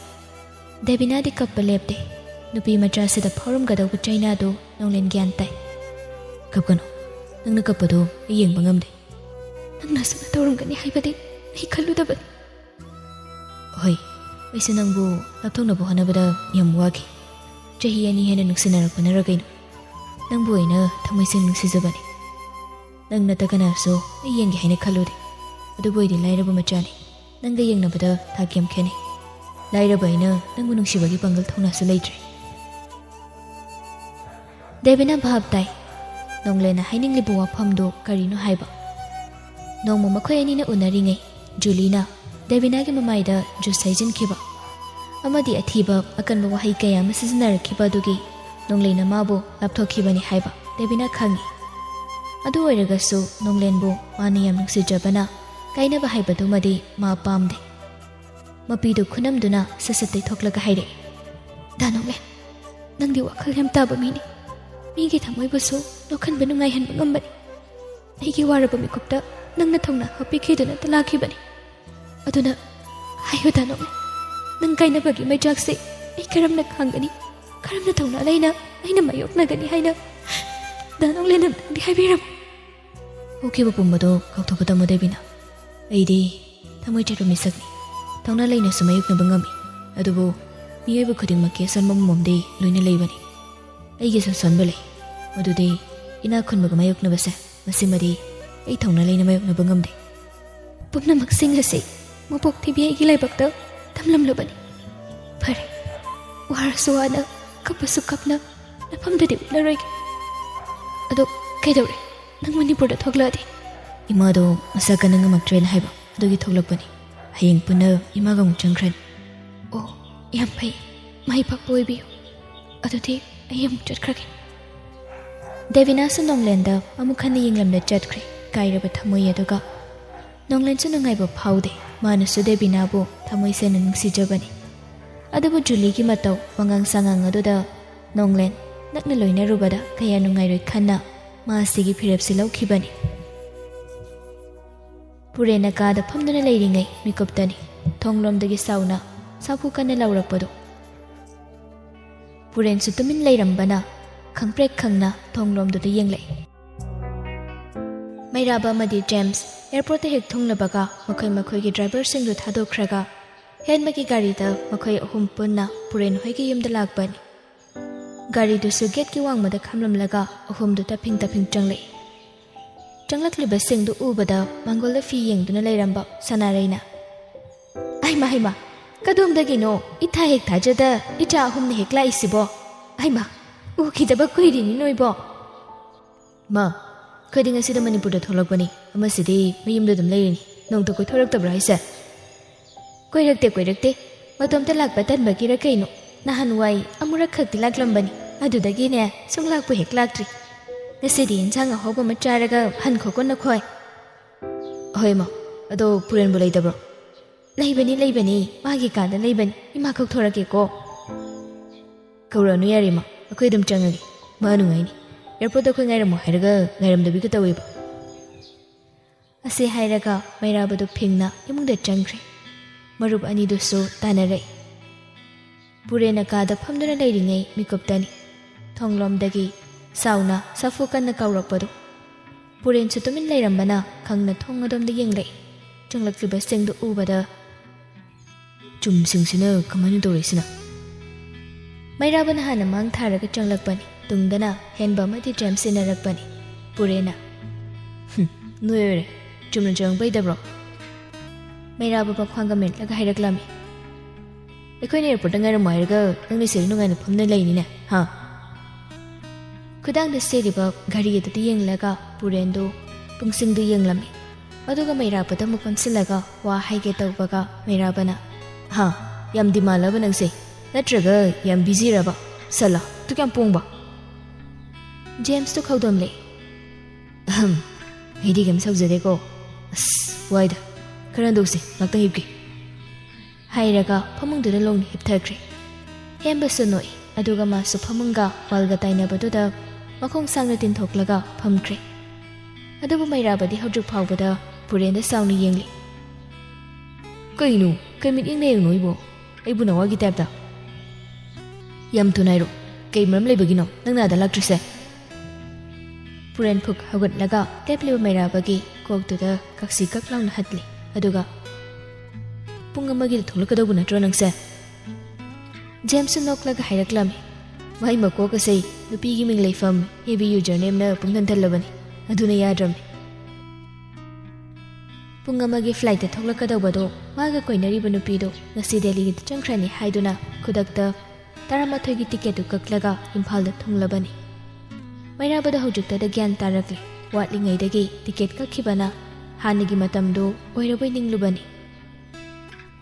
ꯗꯦꯕꯤꯅꯥꯗꯤ ꯀꯞꯄ ꯂꯦꯞꯇꯦ꯫ ꯅꯨꯄꯤ ꯃꯆꯥꯁꯤꯗ ꯐꯥꯎꯔꯝꯒꯗꯧꯕ ꯆꯩꯅꯥꯗꯨ ꯅꯣꯡꯂꯦꯟ ꯒ꯭ꯌꯥꯟ ꯇꯥꯏ꯫ "ꯀꯞꯀꯅꯨ꯫ ꯅꯪꯅ ꯀꯞꯄꯗꯨ ꯑꯩ ꯌꯦꯡꯕ ꯉꯝꯗꯦ꯫" "ꯅꯪꯅ ꯑꯁꯨꯝꯅ ꯇꯧꯔꯝꯒꯅꯤ ꯍꯥꯏꯕꯗꯤ ꯑꯩ ꯈꯜꯂꯨꯗꯕꯅꯤ꯫" "ꯍꯣꯏ, ꯑꯩꯁꯨ ꯅꯪꯕꯨ ꯂꯥꯞꯊꯣꯛꯅꯕ ꯍꯣꯠꯅꯕꯗ ꯌꯥꯝ ꯋꯥꯈꯤ꯫ ꯆꯍꯤ ꯑꯅꯤ ꯍꯦꯟꯅ ꯅꯨꯡꯁꯤꯅꯔꯛꯄꯅꯔ ꯀꯩꯅꯣ, ꯅꯪꯕꯨ ꯑꯩꯅ ꯊꯃꯣꯏ ꯁꯦꯡꯅ ꯅꯨꯡꯁꯤꯖꯕꯅꯤ꯫ ꯅꯪ ꯅꯠꯇ ꯀꯅꯥꯁꯨ ꯑꯩ ꯌꯦꯡꯒꯦ ꯍꯥꯏꯅ ꯈꯜꯂꯨꯗꯦ꯫ ꯑꯗꯨꯕꯨ ꯑꯩꯗꯤ ꯂꯥꯏꯔꯕ ꯃꯆꯥꯅꯤ꯫ ꯅꯪꯒ ꯌꯦꯡꯅꯕꯗ ꯊꯥꯛ ꯌꯥꯝ ꯈꯦꯠꯅꯩ꯫ ꯂꯥꯏꯔꯕ ꯑꯩꯅ ꯅꯪꯕꯨ ꯅꯨꯡꯁꯤꯕꯒꯤ ꯄꯥꯡꯒꯜ ꯊꯧꯅꯥꯁꯨ ꯂꯩꯇ꯭ꯔꯦ꯫" ꯗꯦꯕꯤꯅꯥ ꯚꯥꯞ ꯇꯥꯏ꯫ ꯅꯣꯡꯂꯦꯟꯅ ꯍꯥꯏꯅꯤꯡꯂꯤꯕ ꯋꯥꯐꯝꯗꯨ ꯀꯔꯤꯅꯣ ꯍꯥꯏꯕ꯫ ꯅꯣꯡꯃ ꯃꯈꯣꯏ ꯑꯅꯤꯅ ꯎꯅꯔꯤꯉꯩ, ꯖꯨꯂꯤꯅ ꯗꯦꯕꯤꯅꯥꯒꯤ ꯃꯃꯥꯏꯗ ꯖꯨꯁ ꯍꯩꯖꯤꯟꯈꯤꯕ ꯑꯃꯗꯤ ꯑꯊꯤꯕ ꯑꯀꯟꯕ ꯋꯥꯍꯩ ꯀꯌꯥ ꯑꯃ ꯁꯤꯖꯤꯟꯅꯔꯛꯈꯤꯕ ꯑꯗꯨꯒꯤ ꯅꯣꯡꯂꯦꯟꯅ ꯃꯥꯕꯨ ꯂꯥꯞꯊꯣꯛꯈꯤꯕꯅꯤ ꯍꯥꯏꯕ ꯗꯦꯕꯤꯅ ꯈꯪꯏ꯫ ꯑꯗꯨ ꯑꯣꯏꯔꯒꯁꯨ ꯅꯣꯡꯂꯦꯟꯕꯨ ꯃꯥꯅ ꯌꯥꯝ ꯅꯨꯡꯁꯤꯖꯕꯅ ꯀꯥꯏꯅꯕ ꯍꯥꯏꯕꯗꯨꯃꯗꯤ ꯃꯥ ꯄꯥꯝꯗꯦ꯫ ꯃꯄꯤꯗꯨ ꯈꯨꯅꯝꯗꯨꯅ ꯁꯠ ꯁꯠ ꯇꯩꯊꯣꯛꯂꯒ ꯍꯥꯏꯔꯛꯏ, "ꯗꯥ ꯅꯣꯡꯂꯦꯟ, ꯅꯪꯗꯤ ꯋꯥꯈꯜ ꯌꯥꯝ ꯇꯥꯕ ꯃꯤꯅꯤ꯫ ꯃꯤꯒꯤ ꯊꯃꯣꯏꯕꯨꯁꯨ ꯅꯣꯛꯍꯟꯕ ꯅꯨꯡꯉꯥꯏꯍꯟꯕ ꯉꯝꯕꯅꯤ꯫ ꯑꯩꯒꯤ ꯋꯥꯔꯕ ꯃꯤꯀꯨꯞꯇ ꯅꯪꯅ ꯊꯧꯅꯥ ꯍꯥꯞꯄꯤꯈꯤꯗꯨꯅꯇ ꯂꯥꯛꯈꯤꯕꯅꯤ꯫ ꯑꯗꯨꯅ ꯍꯥꯏꯌꯨ ꯗꯥ ꯅꯣꯡꯂꯦꯟ, ꯅꯪ ꯀꯥꯏꯅꯕꯒꯤ ꯃꯩꯆꯥꯛꯁꯦ ꯑꯩ ꯀꯔꯝꯅ ꯈꯥꯡꯒꯅꯤ? ꯀꯔꯝꯅ ꯊꯧꯅꯥ ꯂꯩꯅ ꯑꯩꯅ ꯃꯥꯌꯣꯛꯅꯒꯅꯤ ꯍꯥꯏꯅ ꯗꯥ ꯅꯣꯡꯂꯦꯟ ꯑꯝꯇꯪꯗꯤ ꯍꯥꯏꯕꯤꯔꯝꯃꯨ"꯫ ꯍꯧꯈꯤꯕ ꯄꯨꯝꯕꯗꯣ ꯀꯥꯎꯊꯣꯛꯀꯗꯕ ꯗꯦꯕꯤꯅꯥ꯫ ꯑꯩꯗꯤ ꯊꯃꯣꯏ ꯆꯦꯠꯄ ꯃꯤꯁꯛꯅꯤ꯫ ꯊꯧꯅꯥ ꯂꯩꯅꯁꯨ ꯃꯥꯌꯣꯛꯅꯕ ꯉꯝꯃꯤ꯫ ꯑꯗꯨꯕꯨ ꯃꯤꯑꯣꯏꯕ ꯈꯨꯗꯤꯡꯃꯛꯀꯤ ꯑꯁꯣꯟꯕ ꯑꯃꯃꯝꯗꯤ ꯂꯣꯏꯅ ꯂꯩꯕꯅꯤ꯫ ꯑꯩꯒꯤꯁꯨ ꯑꯁꯣꯟꯕ ꯂꯩ꯫ ꯃꯗꯨꯗꯤ ꯏꯅꯥꯛ ꯈꯨꯟꯕꯒ ꯃꯥꯌꯣꯛꯅꯕꯁꯦ, ꯃꯁꯤꯃꯗꯤ ꯑꯩ ꯊꯧꯅꯥ ꯂꯩꯅ ꯃꯥꯌꯣꯛꯅꯕ ꯉꯝꯗꯦ꯫ ꯄꯨꯝꯅꯃꯛꯁꯤꯡ ꯑꯁꯤ ꯃꯄꯣꯛ ꯊꯤꯕꯤ ꯑꯩꯒꯤ ꯂꯥꯏꯕꯛꯇ ꯇꯝꯂꯝꯂꯕꯅꯤ꯫ ꯐꯔꯦ, ꯋꯥꯔꯁꯨ ꯋꯥꯅ, ꯀꯞꯄꯁꯨ ꯀꯞꯅ, ꯅꯐꯝꯗꯗꯤ ꯎꯠꯂꯔꯣꯏꯒꯦ꯫ ꯑꯗꯣ ꯀꯩꯗꯧꯔꯦ? ꯅꯪ ꯃꯅꯤꯄꯨꯔꯗ ꯊꯣꯛꯂꯛꯑꯗꯤ? ꯏꯃꯥꯗꯣ ꯃꯁꯥ ꯀꯟꯅ ꯉꯝꯃꯛꯇ꯭ꯔꯦꯅ ꯍꯥꯏꯕ, ꯑꯗꯨꯒꯤ ꯊꯣꯛꯂꯛꯄꯅꯤ꯫ ꯍꯌꯦꯡ ꯄꯨꯟꯅ ꯏꯃꯥꯒ ꯑꯃꯨꯛ ꯆꯪꯈ꯭ꯔꯅꯤ꯫ ꯑꯣ, ꯌꯥꯝ ꯐꯩ꯫ ꯃꯥꯏ ꯄꯥꯛꯄ ꯑꯣꯏꯕꯤꯌꯨ꯫ ꯑꯗꯨꯗꯤ ꯑꯩ ꯑꯃꯨꯛ ꯆꯠꯈ꯭ꯔꯒꯦ꯫ ꯗꯦꯕꯤꯅꯥꯁꯨ ꯅꯣꯡꯂꯦꯟꯗ ꯑꯃꯨꯛ ꯍꯟꯅ ꯌꯦꯡꯂꯝꯗ ꯆꯠꯈ꯭ꯔꯦ, ꯀꯥꯏꯔꯕ ꯊꯃꯣꯏ ꯑꯗꯨꯒ꯫ ꯅꯣꯡꯂꯦꯟꯁꯨ ꯅꯨꯡꯉꯥꯏꯕ ꯐꯥꯎꯗꯦ, ꯃꯥꯅꯁꯨ ꯗꯦꯕꯤꯅꯥꯕꯨ ꯊꯃꯣꯏ ꯁꯦꯡꯅ ꯅꯨꯡꯁꯤꯖꯕꯅꯤ꯫ ꯑꯗꯨꯕꯨ ꯖꯨꯂꯤꯒꯤ ꯃꯇꯧ, ꯋꯥꯉꯥꯡ ꯁꯉꯥꯡ ꯑꯗꯨꯗ ꯅꯣꯡꯂꯦꯟ ꯅꯛꯅ ꯂꯣꯏꯅꯔꯨꯕꯗ ꯀꯌꯥ ꯅꯨꯡꯉꯥꯏꯔꯣꯏ ꯈꯟꯅ ꯃꯥ ꯑꯁꯤꯒꯤ ꯐꯤꯔꯦꯞꯁꯤ ꯂꯧꯈꯤꯕꯅꯤ꯫ ꯄꯨꯔꯦꯟꯅ ꯀꯥꯗ ꯐꯝꯗꯨꯅ ꯂꯩꯔꯤꯉꯩ ꯃꯤꯀꯨꯞꯇꯅꯤ ꯊꯣꯡꯂꯣꯝꯗꯒꯤ ꯁꯥꯎꯅ ꯁꯥꯐꯨ ꯀꯟꯅ ꯂꯥꯎꯔꯛꯄꯗꯨ꯫ ꯄꯨꯔꯦꯟꯁꯨ ꯇꯨꯃꯤꯟ ꯂꯩꯔꯝꯕꯅ ꯈꯪꯄ꯭ꯔꯦꯛ ꯈꯪꯅ ꯊꯣꯡꯂꯣꯝꯗꯨꯗ ꯌꯦꯡꯂꯛꯏ꯫ ꯃꯩꯔꯥꯕ ꯑꯃꯗꯤ ꯖꯦꯝꯁ ꯑꯦꯌꯔꯄꯣꯔꯠꯇ ꯍꯦꯛ ꯊꯨꯡꯂꯕꯒ ꯃꯈꯣꯏ ꯃꯈꯣꯏꯒꯤ ꯗ꯭ꯔꯥꯏꯚꯔꯁꯤꯡꯗꯨ ꯊꯥꯗꯣꯛꯈ꯭ꯔꯒ ꯍꯦꯟꯕꯒꯤ ꯒꯥꯔꯤꯗ ꯃꯈꯣꯏ ꯑꯍꯨꯝ ꯄꯨꯟꯅ ꯄꯨꯔꯦꯟ ꯍꯣꯏꯒꯤ ꯌꯨꯝꯗ ꯂꯥꯛꯄꯅꯤ꯫ ꯒꯥꯔꯤꯗꯨꯁꯨ ꯒꯦꯠꯀꯤ ꯋꯥꯡꯃꯗ ꯈꯥꯝꯂꯝꯂꯒ ꯑꯍꯨꯝꯗꯨ ꯇꯞꯐꯤꯡ ꯇꯞꯐꯤꯡ ꯆꯪꯂꯛꯏ꯫ ꯆꯪꯂꯛꯂꯤꯕꯁꯤꯡꯗꯨ ꯎꯕꯗ ꯃꯥꯡꯒꯣꯜꯗ ꯐꯤ ꯌꯦꯡꯗꯨꯅ ꯂꯩꯔꯝꯕ ꯁꯅꯥꯔꯩꯅ, "ꯍꯩꯃꯥ, ꯍꯩꯃꯥ, ꯀꯗꯣꯝꯗꯒꯤꯅꯣ ꯏꯊꯥ ꯍꯦꯛ ꯊꯥꯖꯗ ꯏꯆꯥ ꯑꯍꯨꯝꯅ ꯍꯦꯛ ꯂꯥꯛꯏꯁꯤꯕꯣ? ꯍꯩꯃꯥ, ꯎꯈꯤꯗꯕ ꯀꯨꯏꯔꯦꯅꯦ ꯅꯣꯏꯕꯣ!" "ꯃꯥ, ꯑꯩꯈꯣꯏꯗꯤ ꯉꯁꯤꯗ ꯃꯅꯤꯄꯨꯔꯗ ꯊꯣꯛꯂꯛꯄꯅꯤ꯫ ꯑꯃꯁꯤꯗꯤ ꯃꯌꯨꯝꯗ ꯑꯗꯨꯝ ꯂꯩꯔꯤꯅꯤ꯫ ꯅꯣꯡꯇ ꯀꯣꯏꯊꯣꯔꯛꯇꯕ꯭ꯔꯥ ꯍꯥꯏꯁꯦ?" "ꯀꯣꯏꯔꯛꯇꯦ, ꯀꯣꯏꯔꯛꯇꯦ꯫ ꯃꯇꯣꯝꯇ ꯂꯥꯛꯄ ꯇꯟꯕꯒꯤꯔ ꯀꯩꯅꯣ? ꯅꯍꯥꯟꯋꯥꯏ ꯑꯃꯨꯔꯛ ꯈꯛꯇꯤ ꯂꯥꯛꯂꯝꯕꯅꯤ꯫ ꯑꯗꯨꯗꯒꯤꯅꯦ ꯁꯨꯡꯂꯥꯛꯄꯨ ꯍꯦꯛ ꯂꯥꯛꯇ꯭ꯔꯤ꯫ ꯉꯁꯤꯗꯤ ꯏꯟꯁꯥꯡ ꯑꯍꯥꯎꯕ ꯑꯃ ꯆꯥꯔꯒ ꯍꯟꯈꯣꯀꯣ ꯅꯈꯣꯏ꯫ ꯍꯣꯏ ꯏꯃꯥ, ꯑꯗꯣ ꯄꯨꯔꯦꯟꯕꯨ ꯂꯩꯇꯕ꯭ꯔꯣ? ꯂꯩꯕꯅꯤ, ꯂꯩꯕꯅꯤ, ꯃꯥꯒꯤ ꯀꯥꯗ ꯂꯩꯕꯅꯤ꯫ ꯏꯃꯥ ꯀꯧꯊꯣꯔꯛꯀꯦꯀꯣ꯫ ꯀꯧꯔꯛꯑꯅꯨ ꯌꯥꯔꯦ ꯏꯃꯥ, ꯑꯩꯈꯣꯏ ꯑꯗꯨꯝ ꯆꯪꯉꯒꯦ꯫ ꯃꯥ ꯅꯨꯡꯉꯥꯏꯅꯤ꯫ ꯑꯦꯌꯥꯔꯄꯣꯔꯠꯇ ꯑꯩꯈꯣꯏ ꯉꯥꯏꯔꯝꯃꯣ ꯍꯥꯏꯔꯒ ꯉꯥꯏꯔꯝꯗꯕꯤꯒ ꯇꯧꯋꯦꯕ꯫ ꯑꯁꯤ ꯍꯥꯏꯔꯒ ꯃꯩꯔꯥꯕꯗꯨ ꯐꯤꯡꯅ ꯏꯃꯨꯡꯗ ꯆꯪꯈ꯭ꯔꯦ꯫ ꯃꯔꯨꯞ ꯑꯅꯤꯗꯨꯁꯨ ꯇꯥꯟꯅꯔꯛꯏ꯫ ꯄꯨꯔꯦꯟꯅ ꯀꯥꯗ ꯐꯝꯗꯨꯅ ꯂꯩꯔꯤꯉꯩ ꯃꯤꯀꯨꯞꯇꯅꯤ ꯊꯣꯡꯂꯣꯝꯗꯒꯤ ꯁꯥꯎꯅ ꯁꯥꯐꯨ ꯀꯟꯅ ꯀꯧꯔꯛꯄꯗꯨ꯫ ꯄꯨꯔꯦꯟꯁꯨ ꯇꯨꯃꯤꯟ ꯂꯩꯔꯝꯕꯅ ꯈꯪꯅ ꯊꯣꯡ ꯑꯗꯣꯝꯗ ꯌꯦꯡꯂꯛꯏ꯫ ꯆꯪꯂꯛꯂꯤꯕꯁꯤꯡꯗꯨ ꯎꯕꯗ ꯆꯨꯝꯁꯤꯡꯁꯤꯅ ꯀꯃꯥꯏꯅ ꯇꯧꯔꯛꯏꯁꯤꯅ? ꯃꯩꯔꯥꯕꯅ ꯍꯥꯟꯅ ꯃꯥꯡ ꯊꯥꯔꯒ ꯆꯪꯂꯛꯄꯅꯤ꯫ ꯇꯨꯡꯗꯅ ꯍꯦꯟꯕ ꯑꯃꯗꯤ ꯖꯦꯝꯁ ꯏꯟꯅꯔꯛꯄꯅꯤ꯫ ꯄꯨꯔꯦꯟꯅ, "ꯍꯨꯝ, ꯅꯣꯏ ꯑꯣꯏꯔꯦ꯫ ꯆꯨꯝꯅ ꯆꯪꯉꯛꯄꯩꯗꯕ꯭ꯔꯣ?" ꯃꯩꯔꯥꯕ ꯃꯈ꯭ꯋꯥꯡꯒ ꯃꯦꯠꯂꯒ ꯍꯥꯏꯔꯛꯂꯝꯃꯤ꯫ "ꯑꯩꯈꯣꯏꯅ ꯑꯦꯌꯥꯔꯄꯣꯔꯠꯇ ꯉꯥꯏꯔꯝꯃꯣ ꯍꯥꯏꯔꯒ ꯅꯪꯅ ꯁꯤꯗ ꯅꯨꯡꯉꯥꯏꯅ ꯐꯝꯅ ꯂꯩꯅꯤꯅꯦ, ꯍꯥ?" ꯈꯨꯗꯥꯡꯗ ꯁꯦꯠꯂꯤꯕ ꯘꯔꯤ ꯑꯗꯨꯗ ꯌꯦꯡꯂꯒ ꯄꯨꯔꯦꯟꯗꯨ ꯄꯨꯡꯁꯤꯡꯗꯨ ꯌꯦꯡꯂꯝꯃꯤ꯫ ꯑꯗꯨꯒ ꯃꯩꯔꯥꯕꯗ ꯑꯃꯨꯛ ꯑꯣꯟꯁꯤꯜꯂꯒ ꯋꯥ ꯍꯥꯏꯒꯦ ꯇꯧꯕꯒ ꯃꯩꯔꯥꯕꯅ, "ꯍꯥ, ꯌꯥꯝ ꯗꯤꯃꯥꯜꯂꯕ ꯅꯪꯁꯦ? ꯅꯠꯇ꯭ꯔꯒ ꯌꯥꯝ ꯕꯤꯖꯤꯔꯕ? ꯁꯜꯂꯥ, ꯇꯨ ꯀꯌꯥꯝ ꯄꯣꯡꯕ?" ꯖꯦꯝꯁꯇꯨ ꯈꯧꯗꯣꯝꯂꯦ꯫ "ꯑꯍꯝ, ꯑꯩꯗꯤ ꯀꯩꯝ ꯁꯧꯖꯗꯦꯀꯣ꯫ ꯑꯁ, ꯋꯥꯏꯗ꯫ ꯈꯔ ꯍꯟꯗꯣꯛꯁꯤ, ꯉꯥꯛꯇꯪ ꯍꯤꯞꯀꯦ," ꯍꯥꯏꯔꯒ ꯐꯃꯨꯡꯗꯨꯗ ꯂꯣꯡꯅ ꯍꯤꯞꯊꯈ꯭ꯔꯦ꯫ ꯍꯦꯝꯕꯁꯨ ꯅꯣꯛꯏ, ꯑꯗꯨꯒ ꯃꯥꯁꯨ ꯐꯃꯨꯡꯒ ꯋꯥꯜꯒ ꯇꯥꯏꯅꯕꯗꯨꯗ ꯃꯈꯣꯡ ꯁꯥꯡꯅ ꯇꯤꯟꯊꯣꯛꯂꯒ ꯐꯝꯈ꯭ꯔꯦ꯫ ꯑꯗꯨꯕꯨ ꯃꯩꯔꯥꯕꯗꯤ ꯍꯧꯖꯤꯛ ꯐꯥꯎꯕꯗ ꯄꯨꯔꯦꯟꯗ ꯁꯥꯎꯅ ꯌꯦꯡꯂꯤ꯫ "ꯀꯩꯅꯣ, ꯀꯩ ꯃꯤꯠꯌꯦꯡꯅ ꯌꯦꯡꯅꯣ ꯑꯩꯕꯣ? ꯑꯩꯕꯨ ꯅꯋꯥꯒꯤ ꯇꯥꯏꯞꯇ?" "ꯌꯥꯝ ꯊꯨꯅ ꯍꯥꯏꯔꯣ, ꯀꯩ ꯃꯔꯝ ꯂꯩꯕꯒꯤꯅꯣ ꯅꯪꯅ ꯑꯥꯗ ꯂꯥꯛꯇ꯭ꯔꯤꯁꯦ?" ꯄꯨꯔꯦꯟ ꯐꯨꯛ ꯍꯧꯒꯠꯂꯒ ꯂꯦꯞꯂꯤꯕ ꯃꯩꯔꯥꯕꯒꯤ ꯀꯣꯛꯇꯨꯗ ꯀꯛꯁꯤ ꯀꯛ ꯂꯥꯎꯅ ꯍꯠꯂꯤ꯫ ꯑꯗꯨꯒ, "ꯄꯨꯡ ꯑꯃꯒꯤꯗ ꯊꯣꯛꯂꯛꯀꯗꯧꯕ ꯅꯠꯇ꯭ꯔꯣ ꯅꯪꯁꯦ?" ꯖꯦꯝꯁꯁꯨ ꯅꯣꯛꯂꯒ ꯍꯥꯏꯔꯛꯂꯝꯃꯤ꯫ "ꯃꯥꯏ ꯃꯀꯣꯛ ꯑꯁꯦ ꯅꯨꯄꯤꯒꯤ ꯃꯤꯡ ꯂꯩꯐꯝ ꯍꯦꯕꯤ ꯌꯨꯖꯔ ꯅꯦꯝꯅ ꯄꯨꯡꯊꯟ ꯊꯜꯂꯕꯅꯤ꯫ ꯑꯗꯨꯅ ꯌꯥꯗ꯭ꯔꯕꯅꯤ꯫" ꯄꯨꯡ ꯑꯃꯒꯤ ꯐ꯭ꯂꯥꯏꯠꯇ ꯊꯣꯛꯂꯛꯀꯗꯧꯕꯗꯣ ꯃꯥꯒ ꯀꯣꯏꯅꯔꯤꯕ ꯅꯨꯄꯤꯗꯣ ꯉꯁꯤ ꯗꯦꯜꯂꯤꯗ ꯆꯪꯈ꯭ꯔꯅꯤ ꯍꯥꯏꯗꯨꯅ ꯈꯨꯗꯛꯇ ꯇꯔꯥꯃꯥꯊꯣꯏꯒꯤ ꯇꯤꯀꯦꯠꯇꯨ ꯀꯛꯂꯒ ꯏꯝꯐꯥꯜꯗ ꯊꯨꯡꯂꯕꯅꯤ꯫ ꯃꯩꯔꯥꯕꯗ ꯍꯧꯖꯤꯛꯇꯗ ꯒ꯭ꯌꯥꯟ ꯇꯥꯔꯛꯂꯤ꯫ ꯋꯥꯠꯂꯤꯉꯩꯗꯒꯤ ꯇꯤꯀꯦꯠ ꯀꯛꯈꯤꯕꯅ ꯍꯥꯟꯅꯒꯤ ꯃꯇꯝꯗꯨ ꯑꯣꯏꯔꯕꯣꯏ ꯅꯤꯡꯂꯨꯕꯅꯤ꯫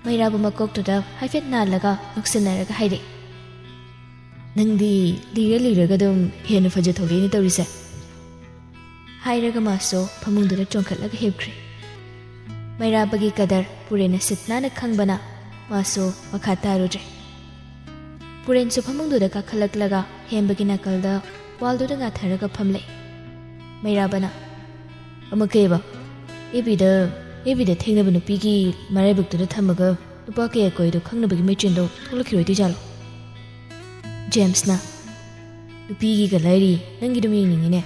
ꯃꯩꯔꯥꯕ ꯃꯀꯣꯛꯇꯨꯗ ꯍꯥꯏꯐꯦꯠ ꯅꯥꯜꯂꯒ ꯅꯣꯛꯁꯤꯟꯅꯔꯒ ꯍꯥꯏꯔꯛꯏ, "ꯅꯪꯗꯤ ꯂꯤꯔ ꯂꯤꯔꯒ ꯑꯗꯨꯝ ꯍꯦꯟꯅ ꯐꯖ ꯊꯣꯛꯂꯛꯏꯅꯦ ꯇꯧꯔꯤꯁꯦ", ꯍꯥꯏꯔꯒ ꯃꯥꯁꯨ ꯐꯃꯨꯡꯗꯨꯗ ꯆꯣꯡꯈꯠꯂꯒ ꯍꯤꯞꯈ꯭ꯔꯦ꯫ ꯃꯩꯔꯥꯕꯒꯤ ꯀꯗꯔ ꯄꯨꯔꯦꯟꯅ ꯁꯤꯠ ꯅꯥꯟꯅ ꯈꯪꯕꯅ ꯃꯥꯁꯨ ꯃꯈꯥ ꯇꯥꯔꯨꯗ꯭ꯔꯦ꯫ ꯄꯨꯔꯦꯟꯁꯨ ꯐꯃꯨꯡꯗꯨꯗ ꯀꯥꯈꯠꯂꯛꯂꯒ ꯍꯦꯝꯕꯒꯤ ꯅꯥꯀꯜꯗ ꯋꯥꯜꯗꯨꯗ ꯉꯥꯊꯔꯒ ꯐꯝꯂꯦ꯫ ꯃꯩꯔꯥꯕꯅ, "ꯑꯃ ꯀꯩꯕ? ꯑꯦꯕꯤꯗ, ꯑꯦꯕꯤꯗ ꯊꯦꯡꯅꯕ ꯅꯨꯄꯤꯒꯤ ꯃꯔꯥꯏꯕꯛꯇꯨꯗ ꯊꯝꯃꯒ ꯅꯨꯄꯥ ꯀꯌꯥ ꯀꯣꯏꯗꯣ ꯈꯪꯅꯕꯒꯤ ꯃꯦꯆꯤꯟꯗꯣ ꯊꯣꯛꯂꯛꯈꯤꯔꯣꯏꯗꯣꯏꯖꯥꯠꯂꯣ?" ꯖꯦꯝꯁꯅ, "ꯅꯨꯄꯤꯒꯤꯒ ꯂꯥꯏꯔꯤ, ꯅꯪꯒꯤꯗꯨꯝ ꯌꯦꯡꯅꯤꯡꯉꯤꯅꯦ꯫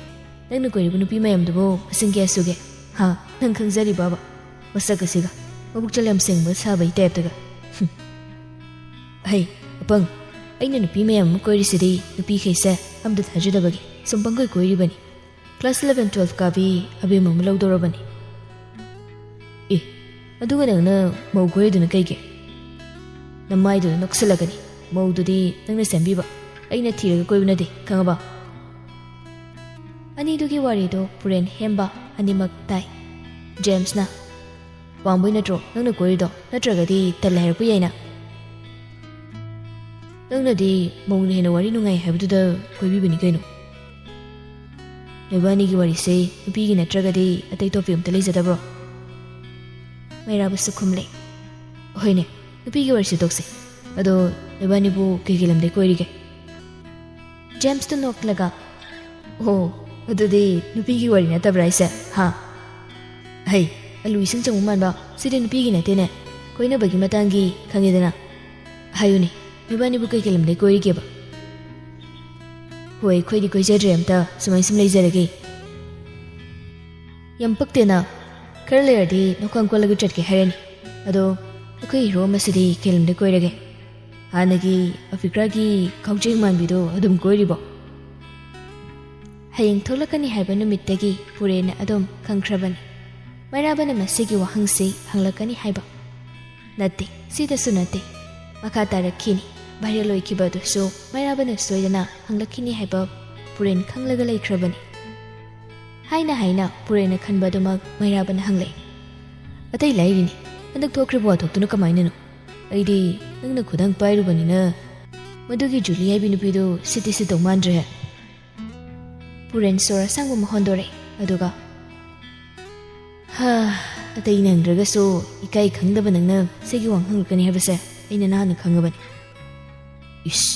ꯅꯪꯅ ꯀꯣꯏꯔꯤꯕ ꯅꯨꯄꯤ ꯃꯌꯥꯝꯗꯨꯕꯨ ꯃꯁꯤꯡ ꯀꯌꯥ ꯁꯨꯒꯦ? ꯍꯥ? ꯅꯪ ꯈꯪꯖꯔꯤꯕꯕ? ꯃꯁꯛ ꯑꯁꯤꯒ, ꯃꯕꯨꯛ ꯆꯜ ꯌꯥꯝ ꯁꯦꯡꯕ ꯁꯥꯕꯒꯤ ꯇꯥꯏꯞꯇꯒ꯫ ꯍꯝ꯫ ꯍꯩ, ꯑꯄꯪ, ꯑꯩꯅ ꯅꯨꯄꯤ ꯃꯌꯥꯝ ꯑꯃ ꯀꯣꯏꯔꯤꯁꯤꯗꯤ ꯅꯨꯄꯤꯈꯩꯁꯦ ꯑꯝꯇ ꯊꯥꯖꯗꯕꯒꯤ ꯁꯨꯝ ꯄꯪꯀꯣꯏ ꯀꯣꯏꯔꯤꯕꯅꯤ꯫ ꯀ꯭ꯂꯥꯁ eleven, twelve ꯀꯥꯕꯤ ꯑꯕꯦꯝꯃ ꯑꯃ ꯂꯧꯗꯧꯔꯕꯅꯤ꯫" "ꯑꯦ, ꯑꯗꯨꯒ ꯅꯪꯅ ꯃꯧ ꯀꯣꯏꯔꯤꯗꯨꯅ ꯀꯩꯒꯤ? ꯅꯃꯥꯏꯗꯨꯗ ꯅꯣꯛꯁꯤꯜꯂꯛꯀꯅꯤ꯫ ꯃꯧꯗꯨꯗꯤ ꯅꯪꯅ ꯁꯦꯝꯕꯤꯕ, ꯑꯩꯅ ꯊꯤꯔꯒ ꯀꯣꯏꯕ ꯅꯠꯇꯦ, ꯈꯪꯉꯕ?" ꯑꯅꯤꯗꯨꯒꯤ ꯋꯥꯔꯤꯗꯣ ꯄꯨꯔꯦꯟ ꯍꯦꯝꯕ ꯑꯅꯤꯃꯛ ꯇꯥꯏ꯫ ꯖꯦꯝꯁꯅ, "ꯄꯥꯝꯕꯩ ꯅꯠꯇ꯭ꯔꯣ ꯅꯪꯅ ꯀꯣꯏꯔꯤꯗꯣ? ꯅꯠꯇ꯭ꯔꯒꯗꯤ ꯇꯜꯂꯦ ꯍꯥꯏꯔꯛꯄ ꯌꯥꯏꯅ?" "ꯅꯪꯅꯗꯤ ꯃꯧꯅ ꯍꯦꯟꯅ ꯋꯥꯔꯤ ꯅꯨꯡꯉꯥꯏ ꯍꯥꯏꯕꯗꯨꯗ ꯀꯣꯏꯕꯤꯕꯅꯤ ꯀꯩꯅꯣ꯫ ꯅꯣꯏꯕꯥꯅꯤꯒꯤ ꯋꯥꯔꯤꯁꯦ ꯅꯨꯄꯤꯒꯤ ꯅꯠꯇ꯭ꯔꯒꯗꯤ ꯑꯇꯩ topic ꯑꯝꯇ ꯂꯩꯖꯗꯕ꯭ꯔꯣ?" ꯃꯩꯔꯥꯕꯁꯨ ꯈꯨꯝꯂꯦ꯫ "ꯍꯣꯏꯅꯦ, ꯅꯨꯄꯤꯒꯤ ꯋꯥꯔꯤꯁꯦ ꯇꯣꯛꯁꯦ꯫ ꯑꯗꯣ ꯅꯣꯏꯕꯥꯅꯤꯕꯨ ꯀꯩ ꯀꯩ ꯂꯝꯗꯩ ꯀꯣꯏꯔꯤꯒꯦ?" ꯖꯦꯝꯁꯇꯨ ꯅꯣꯛꯂꯒ, "ꯑꯣ, ꯑꯗꯨꯗꯤ ꯅꯨꯄꯤꯒꯤ ꯋꯥꯔꯤ ꯅꯠꯇꯕ꯭ꯔꯥ ꯍꯥꯏꯁꯦ? ꯍꯥ? ꯍꯩ, ꯑꯂꯨ ꯏꯁꯤꯡ ꯆꯪꯕ ꯃꯥꯟꯕ, ꯁꯤꯗꯤ ꯅꯨꯄꯤꯒꯤ ꯅꯠꯇꯦꯅꯦ꯫ ꯀꯣꯏꯅꯕꯒꯤ ꯃꯇꯥꯡꯒꯤ ꯈꯪꯉꯦꯗꯅ꯫ ꯍꯥꯏꯌꯨꯅꯦ, ꯅꯣꯏꯕꯥꯅꯤꯕꯨ ꯀꯩ ꯀꯩ ꯂꯝꯗꯩ ꯀꯣꯏꯔꯤꯒꯦꯕ?" "ꯍꯣꯏ, ꯑꯩꯈꯣꯏꯗꯤ ꯀꯣꯏꯖꯗ꯭ꯔꯦ ꯑꯝꯇ, ꯁꯨꯃꯥꯏ ꯁꯨꯝ ꯂꯩꯖꯔꯒꯦ꯫" "ꯌꯥꯝ ꯄꯛꯇꯦꯅ, ꯈꯔ ꯂꯩꯔꯗꯤ ꯅꯈ꯭ꯋꯥꯡ ꯀꯣꯜꯂꯒ ꯆꯠꯀꯦ ꯍꯥꯏꯔꯅꯤ꯫ ꯑꯗꯣ ꯑꯩꯈꯣꯏ ꯍꯤꯔꯣ ꯑꯃꯁꯤꯗꯤ ꯀꯩ ꯂꯝꯗ ꯀꯣꯏꯔꯒꯦ? ꯍꯥꯟꯅꯒꯤ ꯑꯐꯤꯀ꯭ꯔꯥꯒꯤ ꯀꯥꯎꯖꯦꯡ ꯃꯥꯟꯕꯤꯗꯣ ꯑꯗꯨꯝ ꯀꯣꯏꯔꯤꯕꯣ?" ꯍꯌꯦꯡ ꯊꯣꯛꯂꯛꯀꯅꯤ ꯍꯥꯏꯕ ꯅꯨꯃꯤꯠꯇꯒꯤ ꯄꯨꯔꯦꯟꯅ ꯑꯗꯨꯝ ꯈꯪꯈ꯭ꯔꯕꯅꯤ ꯃꯩꯔꯥꯕꯅ ꯃꯁꯤꯒꯤ ꯋꯥꯍꯪꯁꯤ ꯍꯪꯂꯛꯀꯅꯤ ꯍꯥꯏꯕ꯫ ꯅꯠꯇꯦ, ꯁꯤꯗꯁꯨ ꯅꯠꯇꯦ꯫ ꯃꯈꯥ ꯇꯥꯔꯛꯈꯤꯅꯤ꯫ Viral ꯑꯣꯏꯈꯤꯕ ꯑꯗꯨꯁꯨ ꯃꯩꯔꯥꯕꯅ ꯁꯣꯏꯗꯅ ꯍꯪꯂꯛꯈꯤꯅꯤ ꯍꯥꯏꯕ ꯄꯨꯔꯦꯟ ꯈꯪꯂꯒ ꯂꯩꯈ꯭ꯔꯕꯅꯤ꯫ ꯍꯥꯏꯅ ꯍꯥꯏꯅ ꯄꯨꯔꯦꯟꯅ ꯈꯟꯕ ꯑꯗꯨꯃꯛ ꯃꯩꯔꯥꯕꯅ ꯍꯪꯂꯛꯏ꯫ "ꯑꯇꯩ ꯂꯥꯏꯔꯤꯅꯤ, ꯍꯟꯗꯛ ꯊꯣꯛꯈ꯭ꯔꯤꯕ ꯋꯥꯊꯣꯛꯇꯨꯅ ꯀꯃꯥꯏꯅꯅꯣ? ꯑꯩꯗꯤ ꯅꯪꯅ ꯈꯨꯗꯥꯡ ꯄꯥꯏꯔꯨꯕꯅꯤꯅ ꯃꯗꯨꯒꯤ ꯖꯨꯂꯤ ꯍꯥꯏꯕꯤ ꯅꯨꯄꯤꯗꯨ ꯁꯤꯠꯇꯤ ꯁꯤꯠꯇꯧ ꯃꯥꯟꯗ꯭ꯔꯦ꯫ ꯄꯨꯔꯦꯟ ꯁꯣꯔ ꯑꯁꯥꯡꯕ ꯑꯃ ꯍꯣꯟꯗꯣꯔꯛꯑꯦ, ꯑꯗꯨꯒ, "ꯍꯥ, ꯑꯇꯩ ꯅꯪꯗ꯭ꯔꯒꯁꯨ ꯏꯀꯥꯏ ꯈꯪꯗꯕ ꯅꯪꯅ ꯁꯤꯒꯤ ꯋꯥꯍꯪ ꯍꯪꯂꯛꯀꯅꯤ ꯍꯥꯏꯕꯁꯦ ꯑꯩꯅ ꯅꯍꯥꯟꯅ ꯈꯪꯉꯕꯅꯤ꯫ ꯏꯁ,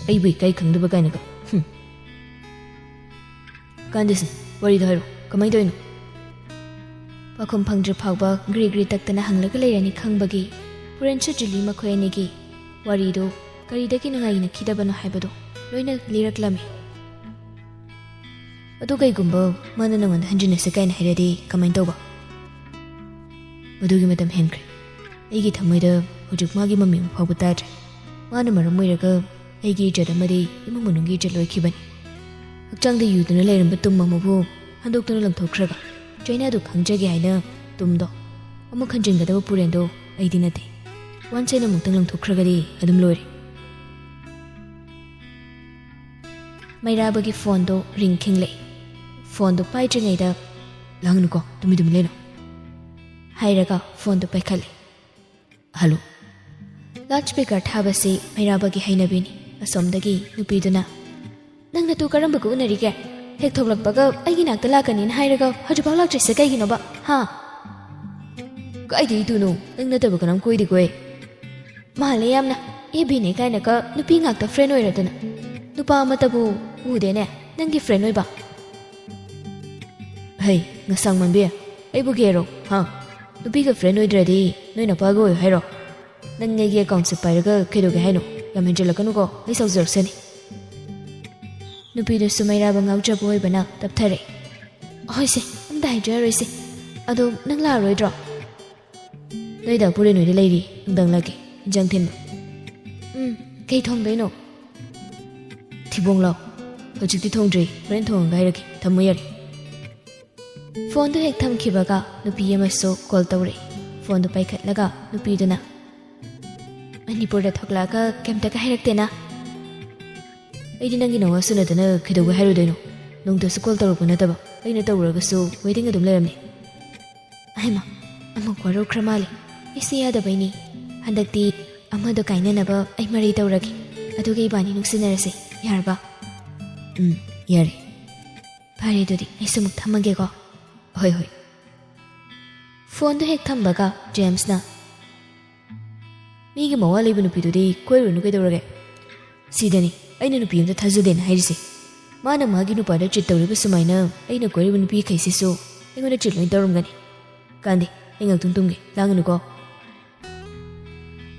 ꯑꯩꯕꯨ ꯏꯀꯥꯏ ꯈꯪꯗꯕ ꯀꯥꯏꯅꯒ꯫ ꯍꯨꯝ꯫ ꯀꯥꯟꯗꯦꯁꯦ, ꯋꯥꯔꯤꯗꯣ ꯍꯥꯏꯔꯣ, ꯀꯃꯥꯏꯅ ꯇꯧꯔꯤꯅꯣ?" ꯄꯥꯎꯈꯨꯝ ꯐꯪꯗ꯭ꯔꯤ ꯐꯥꯎꯕ ꯒ꯭ꯔꯤ ꯒ꯭ꯔꯤ ꯇꯛꯇꯅ ꯍꯪꯂꯒ ꯂꯩꯔꯅꯤ ꯈꯪꯕꯒꯤ ꯄꯨꯔꯦꯟꯁꯨ ꯖꯨꯂꯤ ꯃꯈꯣꯏ ꯑꯅꯤꯒꯤ ꯋꯥꯔꯤꯗꯨ ꯀꯔꯤꯗꯒꯤ ꯅꯨꯡꯉꯥꯏꯅꯈꯤꯗꯕꯅꯣ ꯍꯥꯏꯕꯗꯨ ꯂꯣꯏꯅ ꯂꯤꯔꯛꯂꯝꯃꯤ꯫ "ꯑꯗꯨ ꯀꯩꯒꯨꯝꯕ ꯃꯥꯅ ꯅꯉꯣꯟꯗ ꯍꯟꯖꯤꯟꯅꯁꯦ ꯀꯥꯏꯅ ꯍꯥꯏꯔꯗꯤ ꯀꯃꯥꯏꯅ ꯇꯧꯕ?" "ꯃꯗꯨꯒꯤ ꯃꯇꯝ ꯍꯦꯟꯈ꯭ꯔꯦ꯫ ꯑꯩꯒꯤ ꯊꯃꯣꯏꯗ ꯍꯧꯖꯤꯛ ꯃꯥꯒꯤ ꯃꯃꯤ ꯑꯃ ꯐꯥꯎꯕ ꯇꯥꯗ꯭ꯔꯦ꯫ ꯃꯥꯅ ꯃꯔꯝ ꯑꯣꯏꯔꯒ ꯑꯩꯒꯤ ꯏꯖꯠ ꯑꯃꯗꯤ ꯏꯃꯨꯡ ꯃꯅꯨꯡꯒꯤ ꯏꯖꯠ ꯂꯣꯏꯈꯤꯕꯅꯤ꯫ ꯍꯛꯆꯥꯡꯗ ꯌꯨꯗꯨꯅ ꯂꯩꯔꯝꯕ ꯇꯨꯝ ꯑꯃꯕꯨ ꯍꯟꯗꯣꯛꯇꯨꯅ ꯂꯪꯊꯣꯛꯈ꯭ꯔꯒ ꯆꯩꯅꯥꯗꯨ ꯈꯪꯖꯒꯦ ꯍꯥꯏꯅ ꯇꯨꯝꯗꯣ ꯑꯃꯨꯛ ꯍꯟꯖꯤꯟꯒꯗꯕ ꯄꯨꯔꯦꯟꯗꯣ ꯑꯩꯗꯤ ꯅꯠꯇꯦ꯫ ꯋꯥꯟꯁ ꯑꯩꯅ ꯑꯃꯨꯛꯇꯪ ꯂꯪꯊꯣꯛꯈ꯭ꯔꯒꯗꯤ ꯑꯗꯨꯝ ꯂꯣꯏꯔꯦ꯫" ꯃꯩꯔꯥꯕꯒꯤ ꯐꯣꯟꯗꯣ ꯔꯤꯡ ꯈꯤꯡꯂꯛꯏ꯫ ꯐꯣꯟꯗꯣ ꯄꯥꯏꯗ꯭ꯔꯤꯉꯩꯗ, "ꯂꯥꯡꯒꯅꯨꯀꯣ, ꯇꯨꯃꯤꯟ ꯇꯨꯃꯤꯟ ꯂꯩꯅꯣ," ꯍꯥꯏꯔꯒ ꯐꯣꯟꯗꯣ ꯄꯥꯏꯈꯠꯂꯤ꯫ "ꯍꯜꯂꯣ꯫" ꯂꯥꯎꯗ ꯁ꯭ꯄꯤꯀꯔ ꯊꯥꯕꯁꯤ ꯃꯩꯔꯥꯕꯒꯤ ꯍꯩꯅꯕꯤꯅꯤ꯫ ꯑꯁꯣꯝꯗꯒꯤ ꯅꯨꯄꯤꯗꯨꯅ, "ꯅꯪ ꯅꯇꯨ ꯀꯔꯝꯕꯒ ꯎꯅꯔꯤꯒꯦ? ꯍꯦꯛ ꯊꯣꯛꯂꯛꯄꯒ ꯑꯩꯒꯤ ꯅꯥꯛꯇ ꯂꯥꯛꯀꯅꯤꯅ ꯍꯥꯏꯔꯒ ꯍꯧꯖꯤꯛꯐꯥꯎ ꯂꯥꯛꯇ꯭ꯔꯤꯁꯦ ꯀꯩꯒꯤꯅꯣꯕ? ꯍꯥ?" "ꯀꯥꯏꯗꯩ ꯏꯇꯨꯅꯣ? ꯅꯪ ꯅꯠꯇꯕ ꯀꯅꯥꯝ ꯀꯣꯏꯗꯦꯀꯣ ꯑꯩ꯫" "ꯃꯥꯜꯂꯦ ꯌꯥꯝꯅ꯫ ꯑꯦꯐ ꯕꯤꯅꯦ ꯀꯥꯏꯅꯒ ꯅꯨꯄꯤ ꯉꯥꯛꯇ ꯐ꯭ꯔꯦꯟ ꯑꯣꯏꯔꯗꯅ꯫ ꯅꯨꯄꯥ ꯑꯃꯠꯇꯕꯨ ꯎꯗꯦꯅꯦ ꯅꯪꯒꯤ ꯐ꯭ꯔꯦꯟ ꯑꯣꯏꯕ꯫" "ꯍꯩ, ꯉꯁꯥꯡ ꯃꯟꯕꯤ, ꯑꯩꯕꯨ ꯒꯦꯔꯣ? ꯍꯥ? ꯅꯨꯄꯤꯒ ꯐ꯭ꯔꯦꯟ ꯑꯣꯏꯗ꯭ꯔꯗꯤ ꯅꯣꯏ ꯅꯄꯥꯒ ꯑꯣꯏꯌꯨ ꯍꯥꯏꯔꯣ? ꯅꯪ ꯑꯩꯒꯤ ꯑꯦꯀꯥꯎꯟꯁꯦ ꯄꯥꯏꯔꯒ ꯀꯩꯗꯧꯒꯦ ꯍꯥꯏꯅꯣ? ꯌꯥꯝ ꯍꯦꯟꯖꯜꯂꯛꯀꯅꯨꯀꯣ, ꯑꯩ ꯁꯥꯎꯖꯔꯛꯁꯅꯤ꯫" ꯅꯨꯄꯤꯗꯨꯁꯨ ꯃꯩꯔꯥꯕ ꯉꯥꯎꯖꯕ ꯑꯣꯏꯕꯅ ꯇꯞꯊꯔꯛꯏ꯫ "ꯍꯣꯏꯁꯦ, ꯑꯝꯇ ꯍꯥꯏꯖꯔꯔꯣꯏꯁꯦ꯫ ꯑꯗꯣ ꯅꯪ ꯂꯥꯛꯑꯔꯣꯏꯗ꯭ꯔꯣ?" "ꯅꯣꯏꯗ ꯄꯨꯔꯦꯟ ꯍꯣꯏꯗ ꯂꯩꯔꯤ, ꯅꯨꯡꯗꯥꯡ ꯂꯥꯛꯀꯦ, ꯏꯟꯖꯥꯡ ꯊꯤꯟꯕ꯫" "ꯎꯝ, ꯀꯩ ꯊꯣꯡꯗꯣꯏꯅꯣ?" "ꯊꯤꯕꯣꯡ ꯂꯥꯎ꯫ ꯍꯧꯖꯤꯛꯇꯤ ꯊꯣꯡꯗ꯭ꯔꯤ, ꯍꯣꯔꯦꯟ ꯊꯣꯡꯉꯒ ꯍꯥꯏꯔꯛꯀꯦ, ꯊꯝꯃꯣ ꯌꯥꯔꯦ꯫" ꯐꯣꯟꯗꯨ ꯍꯦꯛ ꯊꯝꯈꯤꯕꯒ ꯅꯨꯄꯤ ꯑꯃꯁꯨ ꯀꯣꯜ ꯇꯧꯔꯛꯏ꯫ ꯐꯣꯟꯗꯨ ꯄꯥꯏꯈꯠꯂꯒ ꯅꯨꯄꯤꯗꯨꯅ, "ꯃꯅꯤꯄꯨꯔꯗ ꯊꯣꯛꯂꯛꯑꯒ ꯀꯩꯝꯇꯒ ꯍꯥꯏꯔꯛꯇꯦꯅ?" "ꯑꯩꯗꯤ ꯅꯪꯒꯤ ꯅꯋꯥꯁꯨ ꯅꯠꯇꯅ ꯀꯩꯗꯧꯕꯩ ꯍꯥꯏꯔꯨꯗꯣꯏꯅꯣ? ꯅꯣꯡꯇꯁꯨ ꯀꯣꯜ ꯇꯧꯔꯛꯄ ꯅꯠꯇꯕ, ꯑꯩꯅ ꯇꯧꯔꯒꯁꯨ ꯋꯦꯇꯤꯡ ꯑꯗꯨꯝ ꯂꯩꯔꯝꯅꯤ꯫" ꯑꯍꯩꯃ, ꯑꯃꯨꯛ ꯋꯥꯔꯧꯈ꯭ꯔ ꯃꯥꯜꯂꯦ꯫ ꯑꯩꯁꯦ ꯌꯥꯗꯕꯩꯅꯤ꯫ ꯍꯟꯗꯛꯇꯤ ꯑꯃꯗꯣ ꯀꯥꯏꯅꯅꯕ ꯑꯩ ꯃꯔꯩ ꯇꯧꯔꯒꯦ꯫ ꯑꯗꯨꯒ ꯏꯕꯥꯅꯤ ꯅꯨꯡꯁꯤꯅꯔꯁꯦ, ꯌꯥꯔꯕ? ꯎꯝ, ꯌꯥꯔꯦ꯫ ꯐꯔꯦ, ꯑꯗꯨꯗꯤ ꯑꯩꯁꯨ ꯑꯃꯨꯛ ꯊꯝꯃꯒꯦꯀꯣ꯫ ꯍꯣꯏ, ꯍꯣꯏ꯫ ꯐꯣꯟꯗꯨ ꯍꯦꯛ ꯊꯝꯕꯒ ꯖꯦꯝꯁꯅ, "ꯃꯤꯒꯤ ꯃꯋꯥ ꯂꯩꯕ ꯅꯨꯄꯤꯗꯨꯗꯤ ꯀꯣꯏꯔꯨꯅꯨ ꯀꯩꯗꯧꯔꯒꯦ? ꯁꯤꯗꯅꯤ ꯑꯩꯅ ꯅꯨꯄꯤ ꯑꯝꯇ ꯊꯥꯖꯗꯦꯅ ꯍꯥꯏꯔꯤꯁꯦ꯫ ꯃꯥꯅ ꯃꯥꯒꯤ ꯅꯨꯄꯥꯗ ꯆꯤꯠ ꯇꯧꯔꯤꯕ ꯁꯨꯃꯥꯏꯅ ꯑꯩꯅ ꯀꯣꯏꯔꯤꯕ ꯅꯨꯄꯤꯈꯩꯁꯤꯁꯨ ꯑꯩꯉꯣꯟꯗ ꯆꯤꯠ ꯂꯣꯏ ꯇꯧꯔꯝꯒꯅꯤ꯫ ꯀꯥꯟꯗꯦ, ꯑꯩ ꯉꯥꯛꯇꯪ ꯇꯨꯝꯒꯦ, ꯂꯥꯡꯒꯅꯨꯀꯣ"꯫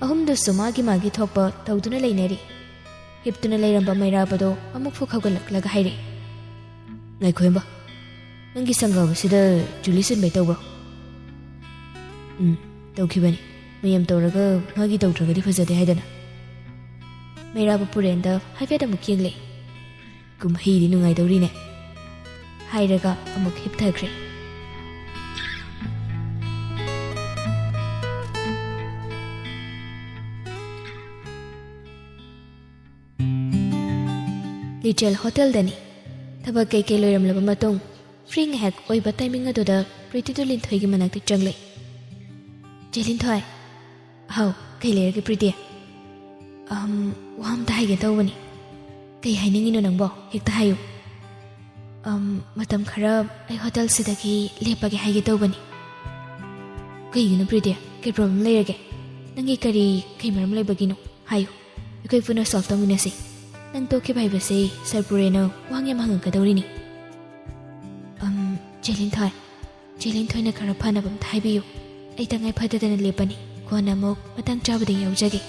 ꯑꯍꯨꯝꯗꯨꯁꯨ ꯃꯥꯒꯤ ꯃꯥꯒꯤ ꯊꯣꯛꯄ ꯇꯧꯗꯨꯅ ꯂꯩꯅꯔꯤ꯫ ꯍꯤꯞꯇꯨꯅ ꯂꯩꯔꯝꯕ ꯃꯩꯔꯥꯕꯗꯣ ꯑꯃꯨꯛ ꯐꯨꯛ ꯍꯧꯒꯠꯂꯛꯂꯒ ꯍꯥꯏꯔꯛꯏ, "ꯉꯥꯏꯈꯣ ꯍꯦꯝꯕ, ꯅꯪꯒꯤ ꯁꯪꯒꯥꯕꯁꯤꯗ ꯖꯨꯂꯤ ꯁꯤꯟꯕꯩ ꯇꯧꯕ꯭ꯔꯣ?" "ꯎꯝ, ꯇꯧꯈꯤꯕꯅꯤ꯫ ꯃꯌꯥꯝ ꯇꯧꯔꯒ ꯃꯥꯒꯤ ꯇꯧꯗ꯭ꯔꯒꯗꯤ ꯐꯖꯗꯦ ꯍꯥꯏꯗꯅ"꯫ ꯃꯩꯔꯥꯕ ꯄꯨꯔꯦꯟꯗ ꯍꯥꯏꯐꯦꯠ ꯑꯃꯨꯛ ꯌꯦꯡꯂꯦ꯫ "ꯀꯨꯝꯍꯩꯗꯤ ꯅꯨꯡꯉꯥꯏꯗꯧꯔꯤꯅꯦ" ꯍꯥꯏꯔꯒ ꯑꯃꯨꯛ ꯍꯤꯞꯊꯈ꯭ꯔꯦ꯫ ꯂꯤꯆꯦꯜ ꯍꯣꯇꯦꯜꯗꯅꯤ꯫ ꯊꯕꯛ ꯀꯩꯀꯩ ꯂꯣꯏꯔꯝꯂꯕ ꯃꯇꯨꯡ, ꯐ꯭ꯔꯤ ꯉꯥꯏꯍꯥꯛ ꯑꯣꯏꯕ ꯇꯥꯏꯃꯤꯡ ꯑꯗꯨꯗ ꯄ꯭ꯔꯤꯇꯤꯗꯨ ꯂꯤꯟꯊꯣꯏꯒꯤ ꯃꯅꯥꯛꯇ ꯆꯪꯂꯛꯏ꯫ "ꯆꯦ ꯂꯤꯟꯊꯣꯏ"꯫ "ꯍꯥꯎ, ꯀꯩ ꯂꯩꯔꯒꯦ ꯄ꯭ꯔꯤꯇꯤ?" "ꯑꯝ, ꯋꯥ ꯑꯝꯇ ꯍꯥꯏꯒꯦ ꯇꯧꯕꯅꯤ"꯫ "ꯀꯩ ꯍꯥꯏꯅꯤꯡꯉꯤꯅꯣ ꯅꯪꯕꯣ? ꯍꯦꯛꯇ ꯍꯥꯏꯌꯨ"꯫ "ꯑꯝ, ꯃꯇꯝ ꯈꯔ ꯑꯩ ꯍꯣꯇꯦꯜꯁꯤꯗꯒꯤ ꯂꯦꯞꯄꯒꯦ ꯍꯥꯏꯒꯦ ꯇꯧꯕꯅꯤ"꯫ "ꯀꯩꯒꯤꯅꯣ ꯄ꯭ꯔꯤꯇꯤ? ꯀꯩ ꯄ꯭ꯔꯣꯕ꯭ꯂꯦꯝ ꯂꯩꯔꯒꯦ? ꯅꯪꯒꯤ ꯀꯔꯤ, ꯀꯩ ꯃꯔꯝ ꯂꯩꯕꯒꯤꯅꯣ? ꯍꯥꯏꯌꯨ, ꯑꯩꯈꯣꯏ ꯄꯨꯟꯅ ꯁꯣꯜꯕ ꯇꯧꯃꯤꯟꯅꯁꯤ꯫ ꯅꯪ ꯇꯣꯛꯈꯤꯕ ꯍꯥꯏꯕꯁꯤ ꯁꯔ ꯄꯨꯔꯦꯅ ꯋꯥꯍꯪ ꯌꯥꯝ ꯍꯪꯉꯛꯀꯗꯧꯔꯤꯅꯤ"꯫ "ꯑꯝ, ꯆꯦ ꯂꯤꯟꯊꯣꯏ, ꯆꯦ ꯂꯤꯟꯊꯣꯏꯅ ꯈꯔ ꯐꯅꯕ ꯑꯝꯇ ꯍꯥꯏꯕꯤꯌꯨ꯫ ꯑꯩ ꯇꯉꯥꯏ ꯐꯗꯗꯅ ꯂꯦꯞꯄꯅꯤ꯫ ꯀꯣꯟꯅ ꯑꯃꯨꯛ ꯃꯇꯥꯡ ꯆꯥꯕꯗ ꯌꯥꯎꯖꯒꯦ"꯫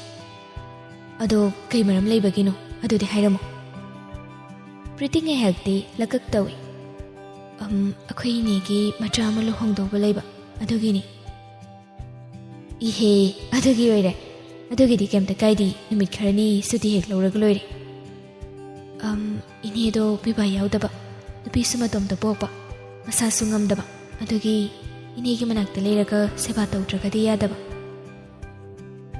"ꯑꯗꯣ ꯀꯩ ꯃꯔꯝ ꯂꯩꯕꯒꯤꯅꯣ? ꯑꯗꯨꯗꯤ ꯍꯥꯏꯔꯝꯃꯨ"꯫ ꯄ꯭ꯔꯤꯇꯤ ꯉꯥꯏꯍꯥꯛꯇꯤ ꯂꯀꯛ ꯇꯧꯏ꯫ "ꯑꯝ, ꯑꯩꯈꯣꯏ ꯏꯅꯦꯒꯤ ꯃꯆꯥ ꯑꯃ ꯂꯨꯍꯣꯡꯗꯧꯕ ꯂꯩꯕ, ꯑꯗꯨꯒꯤꯅꯤ"꯫ "ꯏꯍꯦ, ꯑꯗꯨꯒꯤ ꯑꯣꯏꯔꯦ꯫ ꯑꯗꯨꯒꯤꯗꯤ ꯀꯩꯝꯇ ꯀꯥꯏꯗꯦ, ꯅꯨꯃꯤꯠ ꯈꯔꯅꯤ ꯁꯨꯇꯤ ꯍꯦꯛ ꯂꯧꯔꯒ ꯂꯣꯏꯔꯦ"꯫ "ꯑꯝ, ꯏꯅꯦꯗꯣ ꯄꯤꯕꯥ ꯌꯥꯎꯗꯕ, ꯅꯨꯄꯤꯁꯨ ꯃꯇꯣꯝꯇ ꯄꯣꯛꯄ, ꯃꯁꯥꯁꯨ ꯉꯝꯗꯕ, ꯑꯗꯨꯒꯤ ꯏꯅꯦꯒꯤ ꯃꯅꯥꯛꯇ ꯂꯩꯔꯒ ꯁꯦꯕꯥ ꯇꯧꯗ꯭ꯔꯒꯗꯤ ꯌꯥꯗꯕ"꯫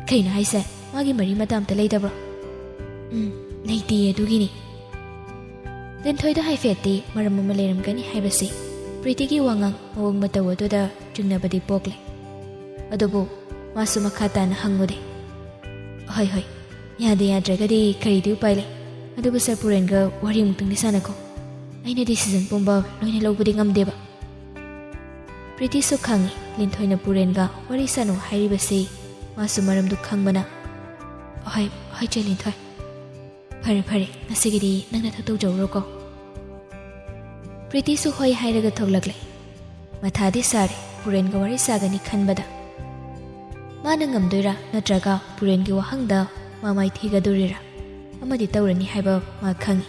"ꯀꯩꯅꯣ ꯍꯥꯏꯁꯦ? ꯃꯥꯒꯤ ꯃꯔꯤ ꯃꯇꯥ ꯑꯝꯇ ꯂꯩꯇꯕ꯭ꯔꯣ?" "ꯎꯝ, ꯂꯩꯇꯦ, ꯑꯗꯨꯒꯤꯅꯤ"꯫ ꯂꯤꯟꯊꯣꯏꯗ ꯍꯥꯏꯐꯦꯠꯇꯤ ꯃꯔꯝ ꯑꯃ ꯂꯩꯔꯝꯒꯅꯤ ꯍꯥꯏꯕꯁꯤ ꯄ꯭ꯔꯤꯇꯤꯒꯤ ꯋꯥꯉꯥꯡ ꯃꯑꯣꯡ ꯃꯇꯧ ꯑꯗꯨꯗ ꯆꯤꯡꯅꯕꯗꯤ ꯄꯣꯛꯂꯦ꯫ ꯑꯗꯨꯕꯨ ꯃꯥꯁꯨ ꯃꯈꯥ ꯇꯥꯅ ꯍꯪꯉꯨꯗꯦ꯫ "ꯍꯣꯏ, ꯍꯣꯏ, ꯌꯥꯗꯦ ꯌꯥꯗ꯭ꯔꯒꯗꯤ ꯀꯔꯤꯗꯤ ꯎꯄꯥꯏ ꯂꯩ? ꯑꯗꯨꯕꯨ ꯁꯥꯔ ꯄꯨꯔꯦꯟꯒ ꯋꯥꯔꯤ ꯑꯃꯨꯛꯇꯪꯗꯤ ꯁꯥꯟꯅꯈꯣ꯫ ꯑꯩꯅ decision ꯄꯨꯝꯕ ꯂꯣꯏꯅ ꯂꯧꯕꯗꯤ ꯉꯝꯗꯦꯕ꯫ ꯄ꯭ꯔꯤꯇꯤꯁꯨ ꯈꯪꯉꯤ ꯂꯤꯟꯊꯣꯏꯅ ꯄꯨꯔꯦꯟꯒ ꯋꯥꯔꯤ ꯁꯥꯅꯨ ꯍꯥꯏꯔꯤꯕꯁꯤ ꯃꯥꯁꯨ ꯃꯔꯝꯗꯨ ꯈꯪꯕꯅ꯫ "ꯍꯣꯏ, ꯍꯣꯏ ꯆꯦ ꯂꯤꯟꯊꯣꯏ꯫ ꯐꯔꯦ, ꯐꯔꯦ, ꯉꯁꯤꯒꯤꯗꯤ ꯅꯪꯅ ꯊꯕꯛ ꯇꯧꯖꯧꯔꯣꯀꯣ꯫" ꯄ꯭ꯔꯤꯇꯤꯁꯨ ꯍꯣꯏ ꯍꯥꯏꯔꯒ ꯊꯣꯛꯂꯛꯂꯦ꯫ ꯃꯊꯥꯗꯤ ꯁꯥꯔꯦ ꯄꯨꯔꯦꯟꯒ ꯋꯥꯔꯤ ꯁꯥꯒꯅꯤ ꯈꯟꯕꯗ꯫ ꯃꯥꯅ ꯉꯝꯗꯣꯏꯔꯥ ꯅꯠꯇ꯭ꯔꯒ ꯄꯨꯔꯦꯟꯒꯤ ꯋꯥꯍꯪꯗ ꯃꯥ ꯃꯥꯏꯊꯤꯒꯗꯣꯔꯤꯔꯥ? ꯑꯃꯗꯤ ꯇꯧꯔꯅꯤ ꯍꯥꯏꯕ ꯃꯥ ꯈꯪꯉꯤ꯫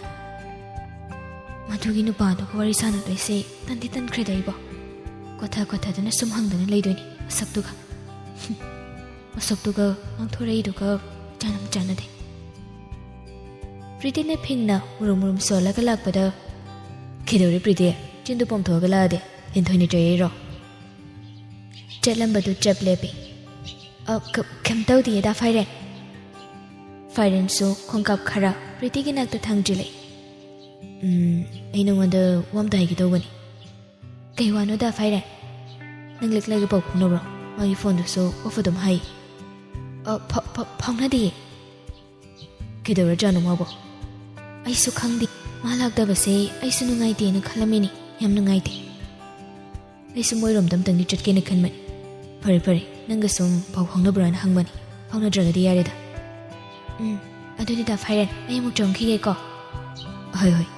ꯃꯗꯨꯒꯤ ꯅꯨꯄꯥꯗꯨꯒ ꯋꯥꯔꯤ ꯁꯥꯟꯅꯗꯣꯏꯁꯦ ꯇꯟꯗꯤ ꯇꯟꯈ꯭ꯔꯦꯗ ꯑꯩꯕꯣ꯫ ꯀꯣꯊ ꯀꯣꯊꯗꯅ ꯁꯨꯝ ꯍꯪꯗꯅ ꯂꯩꯗꯣꯏꯅꯤ ꯃꯁꯛꯇꯨꯒ꯫ ꯃꯁꯛꯇꯨꯒ ꯉꯥꯡꯊꯣꯔꯛꯏꯗꯨꯒ ꯏꯆꯥꯟ ꯑꯃ ꯆꯥꯟꯅꯗꯦ꯫ ꯄ꯭ꯔꯤꯇꯤꯅ ꯐꯤꯡꯅ ꯃꯨꯔꯨꯝ ꯃꯨꯔꯨꯝ ꯁꯣꯜꯂꯒ ꯂꯥꯛꯄꯗ, "ꯀꯩꯗꯧꯔꯦ ꯄ꯭ꯔꯤꯇꯤ? ꯆꯤꯟꯗꯨ ꯄꯣꯝꯊꯣꯛꯑꯒ ꯂꯥꯛꯑꯗꯤ ꯂꯤꯟꯊꯣꯏꯅ ꯆꯩꯔꯛꯏꯔꯣ?" ꯆꯠꯂꯝꯕꯗꯨ ꯆꯞ ꯂꯦꯞꯄꯤ꯫ "ꯑ, ꯀ-, ꯀꯩꯝ ꯇꯧꯗꯤꯌꯦ ꯗꯥ ꯐꯥꯏꯔꯦꯟ꯫" ꯐꯥꯏꯔꯦꯟꯁꯨ ꯈꯣꯡꯀꯥꯞ ꯈꯔ ꯄ꯭ꯔꯤꯇꯤꯒꯤ ꯅꯥꯛꯇ ꯊꯥꯡꯖꯤꯜꯂꯦ꯫ "ꯎꯝ, ꯑꯩ ꯅꯉꯣꯟꯗ ꯋꯥ ꯑꯝꯇ ꯍꯥꯏꯒꯦ ꯇꯧꯕꯅꯤ꯫" "ꯀꯩ ꯋꯥꯅꯣ ꯗꯥ ꯐꯥꯏꯔꯦꯟ? ꯅꯪ ꯂꯤꯛꯂꯩꯒ ꯄꯥꯎ ꯐꯥꯎꯅꯕ꯭ꯔꯣ? ꯃꯥꯒꯤ ꯐꯣꯟꯗꯨꯁꯨ off ꯑꯗꯨꯝ ꯍꯥꯏ꯫" "ꯑ, ꯐ-, ꯐ-, ꯐꯥꯎꯅꯗꯤꯌꯦ꯫" "ꯀꯩꯗꯧꯔꯖꯥꯠꯅꯣ ꯃꯥꯕꯣ?" "ꯑꯩꯁꯨ ꯈꯪꯗꯦ꯫ ꯃꯥ ꯂꯥꯛꯇꯕꯁꯦ ꯑꯩꯁꯨ ꯅꯨꯡꯉꯥꯏꯇꯦꯅ ꯈꯜꯂꯝꯃꯤꯅꯤ꯫ ꯌꯥꯝ ꯅꯨꯡꯉꯥꯏꯇꯦ꯫ ꯑꯩꯁꯨ ꯃꯣꯏꯔꯣꯝꯗ ꯑꯝꯇꯪꯗꯤ ꯆꯠꯀꯦꯅ ꯈꯟꯕꯅꯤ꯫ ꯐꯔꯦ, ꯐꯔꯦ, ꯅꯪꯒ ꯁꯨꯝ ꯄꯥꯎ ꯐꯥꯎꯅꯕ꯭ꯔꯥꯅ ꯍꯪꯕꯅꯤ꯫ ꯐꯥꯎꯅꯗ꯭ꯔꯒꯗꯤ ꯌꯥꯔꯦꯗ꯫ ꯎꯝ, ꯑꯗꯨꯗꯤ ꯗꯥ ꯐꯥꯏꯔꯦꯟ, ꯑꯩ ꯑꯃꯨꯛ ꯆꯪꯈꯤꯒꯦꯀꯣ꯫" "ꯍꯣꯏ, ꯍꯣꯏ꯫"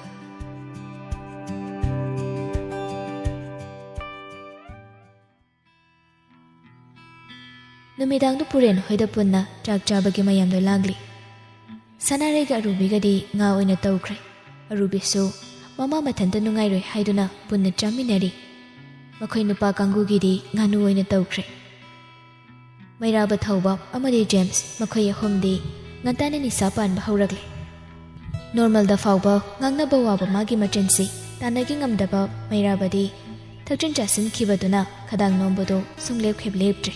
ꯅꯨꯃꯤꯗꯥꯡꯗꯨ ꯄꯨꯔꯦꯟ ꯍꯣꯏꯗ ꯄꯨꯟꯅ ꯆꯥꯛ ꯆꯥꯕꯒꯤ ꯃꯌꯥꯝꯗꯣ ꯂꯥꯡꯂꯤ꯫ ꯁꯅꯥꯔꯩꯒ ꯑꯔꯨꯕꯤꯒꯗꯤ ꯉꯥ ꯑꯣꯏꯅ ꯇꯧꯈ꯭ꯔꯦ꯫ ꯑꯔꯨꯕꯤꯁꯨ ꯃꯃꯥ ꯃꯊꯟꯇ ꯅꯨꯡꯉꯥꯏꯔꯣꯏ ꯍꯥꯏꯗꯨꯅ ꯄꯨꯟꯅ ꯆꯥꯃꯤꯟꯅꯔꯤ꯫ ꯃꯈꯣꯏ ꯅꯨꯄꯥ ꯀꯥꯡꯕꯨꯒꯤꯗꯤ ꯉꯥꯅꯨ ꯑꯣꯏꯅ ꯇꯧꯈ꯭ꯔꯦ꯫ ꯃꯩꯔꯥꯕ, ꯊꯧꯕ ꯑꯃꯗꯤ ꯖꯦꯝꯁ ꯃꯈꯣꯏ ꯑꯍꯨꯝꯗꯤ ꯉꯟꯇꯥꯅ ꯅꯤꯁꯥ ꯄꯥꯟꯕ ꯍꯧꯔꯛꯂꯦ꯫ ꯅꯣꯔꯃꯦꯜꯗ ꯐꯥꯎꯕ ꯉꯥꯡꯅꯕ ꯋꯥꯕ ꯃꯥꯒꯤ ꯃꯆꯤꯟꯁꯤ ꯇꯥꯟꯅꯒꯦ ꯉꯝꯗꯕ ꯃꯩꯔꯥꯕꯗꯤ ꯊꯛꯆꯤꯟ ꯆꯥꯁꯤꯟꯈꯤꯕꯗꯨꯅ ꯈꯗꯥꯡ ꯅꯣꯝꯕꯗꯨ ꯁꯨꯡꯂꯦꯞ ꯍꯦꯛ ꯂꯦꯞꯇ꯭ꯔꯦ꯫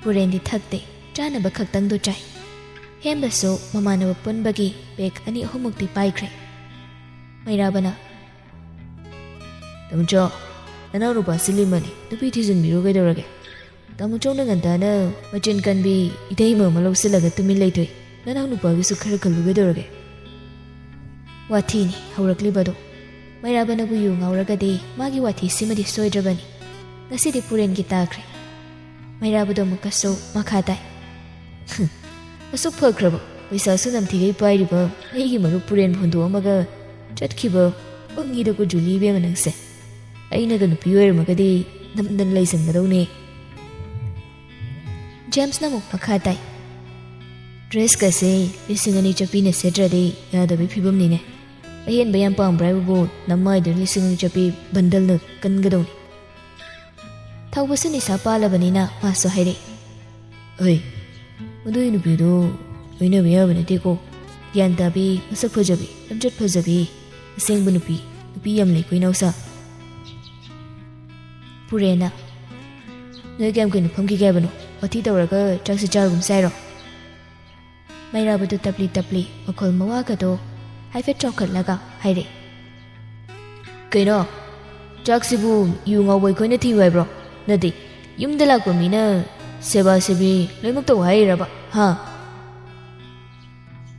ꯄꯨꯔꯦꯟꯗꯤ ꯊꯛꯇꯦ, ꯆꯥꯅꯕ ꯈꯛꯇꯪꯗꯨ ꯆꯥꯏ꯫ ꯍꯦꯝꯕꯁꯨ ꯃꯃꯥꯟꯅꯕ ꯄꯨꯟꯕꯒꯤ ꯄꯦꯛ ꯑꯅꯤ ꯑꯍꯨꯝꯃꯨꯛꯇꯤ ꯄꯥꯏꯈ꯭ꯔꯦ꯫ ꯃꯩꯔꯥꯕꯅ, "ꯇꯥꯃꯣꯆꯧ, ꯅꯅꯥꯎ ꯅꯨꯄꯥ ꯁꯤꯜꯂꯤꯃꯅꯤ, ꯅꯨꯄꯤ ꯊꯤꯖꯤꯟꯕꯤꯔꯣ ꯀꯩꯗꯧꯔꯒꯦ?" ꯇꯥꯃꯣ ꯆꯧꯅ ꯉꯟꯇꯥꯅ ꯃꯆꯤꯟ ꯀꯟꯕꯤ ꯏꯇꯩꯃ ꯑꯃ ꯂꯧꯁꯤꯜꯂꯒ ꯇꯨꯃꯤꯟ ꯂꯩꯊꯣꯛꯏ꯫ ꯅꯅꯥꯎ ꯅꯨꯄꯥꯒꯤꯁꯨ ꯈꯔ ꯈꯜꯂꯨ ꯀꯩꯗꯧꯔꯒꯦ? ꯋꯥꯊꯤꯅꯤ ꯍꯧꯔꯛꯂꯤꯕꯗꯣ꯫ ꯃꯩꯔꯥꯕꯅꯕꯨ ꯌꯨ ꯉꯥꯎꯔꯒꯗꯤ ꯃꯥꯒꯤ ꯋꯥꯊꯤꯁꯤꯃꯗꯤ ꯁꯣꯏꯗ꯭ꯔꯕꯅꯤ꯫ ꯉꯁꯤꯗꯤ ꯄꯨꯔꯦꯟꯒꯤ ꯇꯥꯈ꯭ꯔꯦ꯫ ꯃꯩꯔꯥꯕꯗꯣ ꯑꯃꯨꯛꯀꯁꯨ ꯃꯈꯥ ꯇꯥꯏ꯫ "ꯍꯨꯝ, ꯑꯁꯨꯛ ꯐꯈ꯭ꯔꯕ, ꯄꯩꯁꯥꯁꯨ ꯅꯝꯊꯤꯒꯩ ꯄꯥꯏꯔꯤꯕ ꯑꯩꯒꯤ ꯃꯔꯨꯞ ꯄꯨꯔꯦꯟꯕꯨ ꯍꯨꯟꯗꯣꯛꯑꯝꯃꯒ ꯆꯠꯈꯤꯕ ꯄꯪꯉꯤꯗꯀꯣ ꯖꯨꯂꯤ ꯏꯕꯦꯝꯃ ꯅꯪꯁꯦ꯫ ꯑꯩꯅꯒ ꯅꯨꯄꯤ ꯑꯣꯏꯔꯝꯃꯒꯗꯤ ꯅꯝꯗꯅ ꯂꯩꯁꯟꯒꯗꯧꯅꯦ꯫" ꯖꯦꯝꯁꯅ ꯑꯃꯨꯛ ꯃꯈꯥ ꯇꯥꯏ꯫ "ꯗ꯭ꯔꯦꯁꯀꯁꯦ ꯂꯤꯁꯤꯡ ꯑꯅꯤ ꯆꯠꯄꯤꯅ ꯁꯦꯠꯇ꯭ꯔꯗꯤ ꯌꯥꯗꯕꯒꯤ ꯐꯤꯕꯝꯅꯤꯅꯦ꯫ ꯑꯍꯦꯟꯕ ꯌꯥꯝ ꯄꯥꯝꯕ꯭ꯔꯥ ꯍꯥꯏꯕꯕꯨ ꯅꯃꯥꯏꯗꯨ ꯂꯤꯁꯤꯡ ꯑꯅꯤ ꯆꯠꯄꯤ ꯕꯟꯗꯜꯅ ꯀꯟꯒꯗꯧꯅꯤ꯫" ꯊꯧꯕꯁꯨ ꯅꯤꯁꯥ ꯄꯥꯜꯂꯕꯅꯤꯅ ꯃꯥꯁꯨ ꯍꯥꯏꯔꯛꯏ꯫ "ꯑꯩ, ꯃꯗꯨꯒꯤ ꯅꯨꯄꯤꯗꯨ ꯂꯣꯏꯅꯕ ꯌꯥꯕ ꯅꯠꯇꯦꯀꯣ꯫ ꯒ꯭ꯌꯥꯟ ꯇꯥꯕꯤ, ꯃꯁꯛ ꯐꯖꯕꯤ, ꯂꯝꯆꯠ ꯐꯖꯕꯤ, ꯑꯁꯦꯡꯕ ꯅꯨꯄꯤ, ꯅꯨꯄꯤ ꯌꯥꯝ ꯂꯩꯀꯣ ꯏꯅꯥꯎꯁꯥ꯫" ꯄꯨꯔꯦꯅ, "ꯅꯣꯏ ꯀꯌꯥꯝ ꯀꯨꯏꯅ ꯐꯝꯈꯤꯒꯦ ꯍꯥꯏꯕꯅꯣ? ꯋꯥꯊꯤ ꯇꯧꯔꯒ ꯆꯥꯛꯁꯤ ꯆꯥꯔꯒꯨꯝꯁꯤ ꯍꯥꯏꯔꯣ?" ꯃꯩꯔꯥꯕꯗꯨ ꯇꯞꯂꯤ ꯇꯞꯂꯤ ꯃꯈꯣꯜ ꯃꯋꯥꯒꯗꯣ ꯍꯥꯏꯐꯦꯠ ꯆꯥꯎꯈꯠꯂꯒ ꯍꯥꯏꯔꯛꯏ꯫ "ꯀꯩꯅꯣ? ꯆꯥꯛꯁꯤꯕꯨ ꯌꯨ ꯉꯥꯎꯕ ꯑꯩꯈꯣꯏꯅ ꯊꯤꯌꯨ ꯍꯥꯏꯕ꯭ꯔꯣ? ꯅꯠꯇꯦ, ꯌꯨꯝꯗ ꯂꯥꯛꯄ ꯃꯤꯅ ꯁꯦꯕꯥ ꯁꯦꯕꯤ ꯂꯣꯏꯅꯃꯛ ꯇꯧ ꯍꯥꯏꯔꯤꯔꯕ? ꯍꯥ?"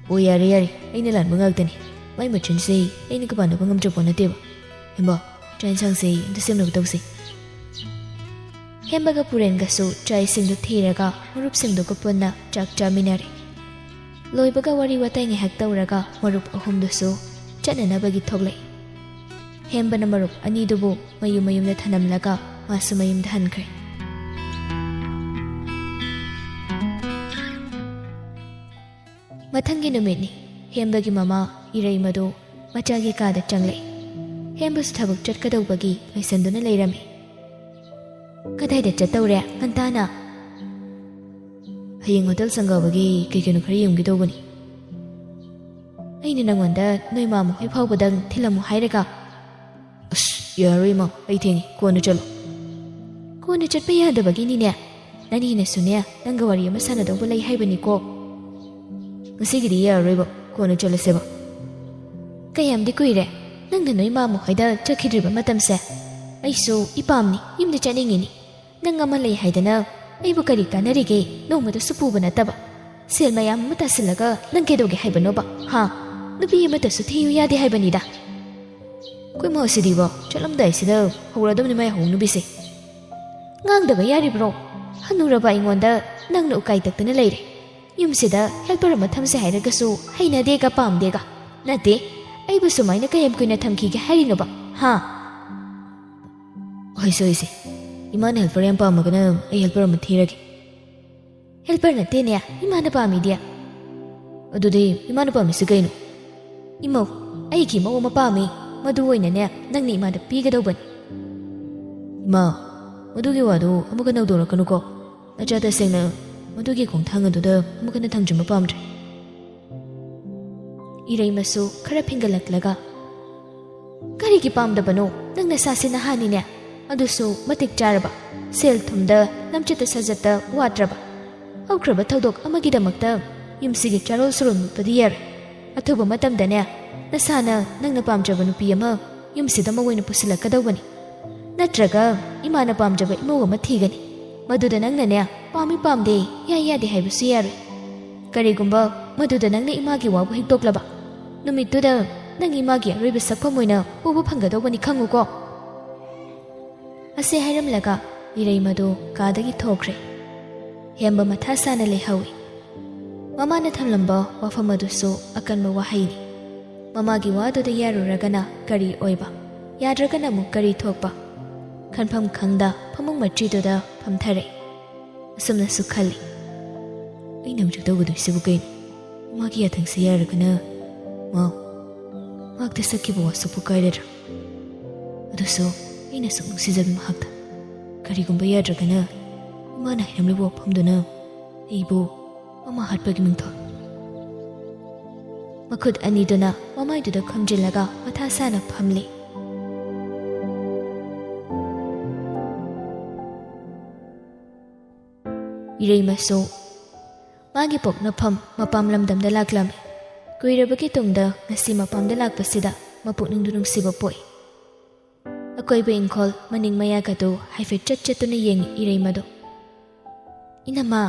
"ꯑꯣ, ꯌꯥꯔꯦ, ꯌꯥꯔꯦ, ꯑꯩꯅ ꯂꯥꯟꯕ ꯉꯥꯛꯇꯅꯤ꯫ ꯃꯥꯏ ꯃꯆꯤꯟꯁꯦ ꯑꯩꯅ ꯀꯄꯥꯟꯅꯕ ꯉꯝꯖꯄꯣ ꯅꯠꯇꯦꯕ꯫ ꯍꯦꯝꯕ, ꯆꯥꯛ ꯌꯦꯟꯁꯥꯡꯁꯦ ꯑꯝꯇ ꯁꯦꯝꯅꯕ ꯇꯧꯁꯤ꯫" ꯍꯦꯝꯕꯒ ꯄꯨꯔꯦꯟꯒꯁꯨ ꯆꯥꯛ ꯏꯁꯤꯡꯗꯨ ꯊꯤꯔꯒ ꯃꯔꯨꯞꯁꯤꯡꯗꯨꯒ ꯄꯨꯟꯅ ꯆꯥꯛ ꯆꯥꯃꯤꯟꯅꯔꯦ꯫ ꯂꯣꯏꯕꯒ ꯋꯥꯔꯤ ꯋꯥꯇꯥꯏ ꯉꯥꯏꯍꯥꯛ ꯇꯧꯔꯒ ꯃꯔꯨꯞ ꯑꯍꯨꯝꯗꯨꯁꯨ ꯆꯠꯅꯅꯕꯒꯤ ꯊꯣꯛꯂꯛꯏ꯫ ꯍꯦꯝꯕꯅ ꯃꯔꯨꯞ ꯑꯅꯤꯗꯨꯕꯨ ꯃꯌꯨꯝ ꯃꯌꯨꯝꯗ ꯊꯅꯝꯂꯒ ꯃꯥꯁꯨ ꯃꯌꯨꯝꯗ ꯍꯟꯈ꯭ꯔꯦ꯫ ꯃꯊꯪꯒꯤ ꯅꯨꯃꯤꯠꯅꯤ꯫ ꯍꯦꯝꯕꯒꯤ ꯃꯃꯥ ꯏꯔꯩꯃꯗꯨ ꯃꯆꯥꯒꯤ ꯀꯥꯗ ꯆꯪꯂꯛꯏ꯫ ꯍꯦꯝꯕꯁꯨ ꯊꯕꯛ ꯆꯠꯀꯗꯧꯕꯒꯤ ꯂꯣꯏꯁꯟꯗꯨꯅ ꯂꯩꯔꯝꯃꯤ꯫ "ꯀꯗꯥꯏꯗ ꯆꯠꯇꯧꯔꯦ ꯉꯟꯇꯥꯅ?" "ꯍꯌꯦꯡ ꯍꯣꯇꯦꯜ ꯁꯪꯒꯥꯕꯒꯤ ꯀꯩ ꯀꯩꯅꯣ ꯈꯔ ꯌꯦꯡꯒꯦ ꯇꯧꯕꯅꯤ꯫" "ꯑꯩꯅ ꯅꯪꯉꯣꯟꯗ ꯅꯣꯏ ꯃꯥ ꯃꯈꯣꯏ ꯐꯥꯎꯕꯗꯪ ꯊꯤꯜꯂꯝꯃꯨ ꯍꯥꯏꯔꯒ?" "ꯑꯁ, ꯌꯥꯔꯣꯏ ꯏꯃꯥ, ꯑꯩ ꯊꯦꯡꯉꯦ, ꯀꯣꯟꯅ ꯆꯠꯂꯣ꯫" "ꯀꯣꯟꯅ ꯆꯠꯄ ꯌꯥꯗꯕꯒꯤꯅꯤꯅꯦ꯫ ꯅꯅꯦꯅꯁꯨꯅꯦ, ꯅꯪꯒ ꯋꯥꯔꯤ ꯑꯃ ꯁꯥꯟꯅꯗꯧꯕ ꯂꯩ ꯍꯥꯏꯕꯅꯤꯀꯣ꯫" "ꯉꯁꯤꯒꯤꯗꯤ ꯌꯥꯔꯔꯣꯏꯕ, ꯀꯣꯟꯅ ꯆꯠꯂꯁꯦꯕ꯫" "ꯀꯌꯥꯝꯗꯤ ꯀꯨꯏꯔꯦ ꯅꯪꯅ ꯅꯣꯏ ꯃꯥ ꯃꯈꯣꯏꯗ ꯆꯠꯈꯤꯗ꯭ꯔꯤꯕ ꯃꯇꯝꯁꯦ? ꯑꯩꯁꯨ ꯏꯄꯥꯝꯅꯤ, ꯌꯨꯝꯗ ꯆꯠꯅꯤꯡꯉꯤꯅꯤ꯫ "ꯅꯪ ꯑꯃ ꯂꯩ ꯍꯥꯏꯗꯅ ꯑꯩꯕꯨ ꯀꯔꯤ ꯀꯥꯟꯅꯔꯤꯒꯦ? ꯅꯣꯡꯃꯇꯁꯨ ꯄꯨꯕ ꯅꯠꯇꯕ꯫ ꯁꯦꯜ ꯃꯌꯥꯝ ꯑꯃ ꯇꯥꯁꯤꯜꯂꯒ ꯅꯪ ꯀꯩꯗꯧꯒꯦ ꯍꯥꯏꯕꯅꯣꯕ? ꯍꯥ? ꯅꯨꯄꯤ ꯑꯃꯠꯇꯁꯨ ꯊꯤꯌꯨ ꯌꯥꯗꯦ ꯍꯥꯏꯕꯅꯤꯗ꯫ ꯑꯩꯈꯣꯏ ꯃꯧꯁꯤꯗꯤꯕꯣ, ꯆꯠꯂꯝꯗꯥꯏꯁꯤꯗ ꯍꯧꯔꯗꯕꯅꯤ ꯃꯥꯏ ꯍꯧꯅꯕꯤꯁꯦ꯫ ꯉꯥꯡꯗꯕ ꯌꯥꯔꯤꯕ꯭ꯔꯣ? ꯍꯅꯨꯔꯕ ꯑꯩꯉꯣꯟꯗ ꯅꯪꯅ ꯎꯀꯥꯏ ꯇꯛꯇꯅ ꯂꯩꯔꯦ꯫ ꯌꯨꯝꯁꯤꯗ ꯍꯦꯜꯄꯔ ꯑꯃ ꯊꯝꯁꯦ ꯍꯥꯏꯔꯒꯁꯨ ꯍꯩꯅꯗꯦꯒ ꯄꯥꯝꯗꯦꯒ꯫ ꯅꯠꯇꯦ, ꯑꯩꯕꯨ ꯁꯨꯃꯥꯏꯅ ꯀꯌꯥꯝ ꯀꯨꯏꯅ ꯊꯝꯈꯤꯒꯦ ꯍꯥꯏꯔꯤꯅꯣꯕ? ꯍꯥ?" "ꯍꯣꯏꯁꯦ, ꯍꯣꯏꯁꯦ꯫ ꯏꯃꯥꯅ ꯍꯦꯜꯄꯔ ꯌꯥꯝ ꯄꯥꯝꯃꯒꯅ ꯑꯩ ꯍꯦꯜꯄꯔ ꯑꯃ ꯊꯤꯔꯒꯦ꯫" "ꯍꯦꯜꯄꯔ ꯅꯠꯇꯦꯅꯦ, ꯏꯃꯥꯅ ꯄꯥꯝꯃꯤꯗꯤ꯫" "ꯑꯗꯨꯗꯤ ꯏꯃꯥꯅ ꯄꯥꯝꯃꯤꯁꯤ ꯀꯩꯅꯣ?" "ꯏꯃꯧ, ꯑꯩꯒꯤ ꯏꯃꯧ ꯑꯃ ꯄꯥꯝꯃꯤ꯫ ꯃꯗꯨ ꯑꯣꯏꯅꯅꯦ ꯅꯪꯅ ꯏꯃꯥꯗ ꯄꯤꯒꯗꯧꯕꯅꯤ꯫" "ꯏꯃꯥ, ꯃꯗꯨꯒꯤ ꯋꯥꯗꯨ ꯑꯃꯨꯛ ꯍꯟꯅ ꯍꯧꯗꯣꯔꯛꯀꯅꯨꯀꯣ꯫ ꯅꯆꯥ ꯇꯁꯦꯡꯅ ꯃꯗꯨꯒꯤ ꯈꯣꯡꯊꯥꯡ ꯑꯗꯨꯗ ꯑꯃꯨꯛ ꯍꯟꯅ ꯊꯥꯡꯖꯤꯟꯕ ꯄꯥꯝꯗ꯭ꯔꯦ꯫" ꯏꯔꯩꯃꯁꯨ ꯈꯔ ꯐꯤꯡꯒꯠꯂꯛꯂꯒ, "ꯀꯔꯤꯒꯤ ꯄꯥꯝꯗꯕꯅꯣ? ꯅꯪ ꯅꯁꯥꯁꯦ ꯅꯍꯥꯅꯤꯅꯦ, ꯑꯗꯨꯁꯨ ꯃꯇꯤꯛ ꯆꯥꯔꯕ, ꯁꯦꯜ ꯊꯨꯝꯗ, ꯂꯝꯆꯠꯇ ꯁꯥꯖꯠꯇ ꯋꯥꯠꯇ꯭ꯔꯕ꯫ ꯍꯧꯈ꯭ꯔꯕ ꯊꯧꯗꯣꯛ ꯑꯃꯒꯤꯗꯃꯛꯇ ꯌꯨꯝꯁꯤꯒꯤ ꯆꯥꯔꯣꯜ ꯁꯨꯔꯣꯜ ꯃꯨꯠꯄꯗꯤ ꯌꯥꯔꯣꯏ꯫ ꯑꯊꯨꯕ ꯃꯇꯝꯗꯅꯦ ꯅꯁꯥꯅ ꯅꯪꯅ ꯄꯥꯝꯖꯕ ꯅꯨꯄꯤ ꯑꯃ ꯌꯨꯝꯁꯤꯗ ꯃꯧ ꯑꯣꯏꯅ ꯄꯨꯁꯤꯜꯂꯛꯀꯗꯧꯕꯅꯤ꯫ ꯅꯠꯇ꯭ꯔꯒ ꯏꯃꯥꯅ ꯄꯥꯝꯖꯕ ꯏꯃꯧ ꯑꯃ ꯊꯤꯒꯅꯤ꯫ ꯃꯗꯨꯗ ꯅꯪꯅꯅꯦ ꯄꯥꯝꯃꯤ ꯄꯥꯝꯗꯦ, ꯌꯥꯏ ꯌꯥꯗꯦ ꯍꯥꯏꯕꯁꯨ ꯌꯥꯔꯣꯏ꯫ ꯀꯔꯤꯒꯨꯝꯕ ꯃꯗꯨꯗ ꯅꯪꯅ ꯏꯃꯥꯒꯤ ꯋꯥꯕꯨ ꯍꯤꯛꯇꯣꯛꯂꯕ ꯅꯨꯃꯤꯠꯇꯨꯗ ꯅꯪ ꯏꯃꯥꯒꯤ ꯑꯔꯣꯏꯕ ꯁꯛꯐꯝ ꯑꯣꯏꯅ ꯎꯕ ꯐꯪꯒꯗꯧꯕꯅꯤ, ꯈꯪꯉꯨꯀꯣ꯫" ꯑꯁꯤ ꯍꯥꯏꯔꯝꯂꯒ ꯏꯔꯩꯃꯗꯨ ꯀꯥꯗꯒꯤ ꯊꯣꯛꯈ꯭ꯔꯦ꯫ ꯍꯦꯝꯕ ꯃꯊꯥ ꯁꯥꯅ ꯂꯩꯍꯧꯏ꯫ ꯃꯃꯥꯅ ꯊꯝꯂꯝꯕ ꯋꯥꯐꯝ ꯑꯗꯨꯁꯨ ꯑꯀꯟꯕ ꯋꯥꯍꯩꯅꯤ꯫ ꯃꯃꯥꯒꯤ ꯋꯥꯗꯨꯗ ꯌꯥꯔꯨꯔꯒꯅ ꯀꯔꯤ ꯑꯣꯏꯕ, ꯌꯥꯗ꯭ꯔꯒꯅ ꯑꯃꯨꯛ ꯀꯔꯤ ꯊꯣꯛꯄ? ꯈꯟꯐꯝ ꯈꯪꯗ ꯐꯃꯨꯡ ꯃꯆꯤꯗꯨꯗ ꯐꯝꯊꯔꯦ꯫ ꯑꯁꯨꯝꯅꯁꯨ ꯈꯜꯂꯤ, "ꯑꯩꯅ ꯍꯧꯖꯤꯛ ꯇꯧꯒꯗꯣꯏꯁꯤꯕꯨ ꯀꯩꯅꯣ? ꯃꯥꯒꯤ ꯌꯥꯊꯪꯁꯦ ꯌꯥꯔꯒꯅ ꯃꯥ ꯃꯍꯥꯛꯇ ꯁꯛꯈꯤꯕ ꯋꯥꯁꯛꯄꯨ ꯀꯥꯏꯔꯗ꯭ꯔꯥ? ꯑꯗꯨꯁꯨ ꯑꯩꯅ ꯁꯨꯛ ꯅꯨꯡꯁꯤꯖꯕꯤ ꯃꯍꯥꯛꯇ꯫ ꯀꯔꯤꯒꯨꯝꯕ ꯌꯥꯗ꯭ꯔꯒꯅ ꯏꯃꯥꯅ ꯍꯥꯏꯔꯝꯂꯤꯕ ꯋꯥꯐꯝꯗꯨꯅ ꯑꯩꯕꯨ ꯃꯃꯥ ꯍꯥꯠꯄꯒꯤ ꯃꯤꯡꯊꯣꯜ꯫" ꯃꯈꯨꯠ ꯑꯅꯤꯗꯨꯅ ꯃꯃꯥꯏꯗꯨꯗ ꯈꯨꯝꯖꯤꯜꯂꯒ ꯃꯊꯥ ꯁꯥꯅ ꯐꯝꯂꯤ꯫ ꯏꯔꯩꯃꯁꯨ ꯃꯥꯒꯤ ꯄꯣꯛꯅꯐꯝ ꯃꯄꯥꯝ ꯂꯝꯗꯝꯗ ꯂꯥꯛꯂꯝꯃꯤ꯫ ꯀꯨꯏꯔꯕꯒꯤ ꯇꯨꯡꯗ ꯉꯁꯤ ꯃꯄꯥꯝꯗ ꯂꯥꯛꯄꯁꯤꯗ ꯃꯄꯨꯛꯅꯤꯡꯗꯨ ꯅꯨꯡꯁꯤꯕ ꯄꯣꯛꯏ꯫ ꯑꯀꯣꯏꯕ ꯏꯪꯈꯣꯜ ꯃꯅꯤꯡ ꯃꯌꯥꯒꯗꯨ ꯍꯥꯏꯐꯦꯠ ꯆꯠ ꯆꯠꯇꯨꯅ ꯌꯦꯡꯉꯤ ꯏꯔꯩꯃꯗꯣ꯫ "ꯏꯅꯝꯃ!"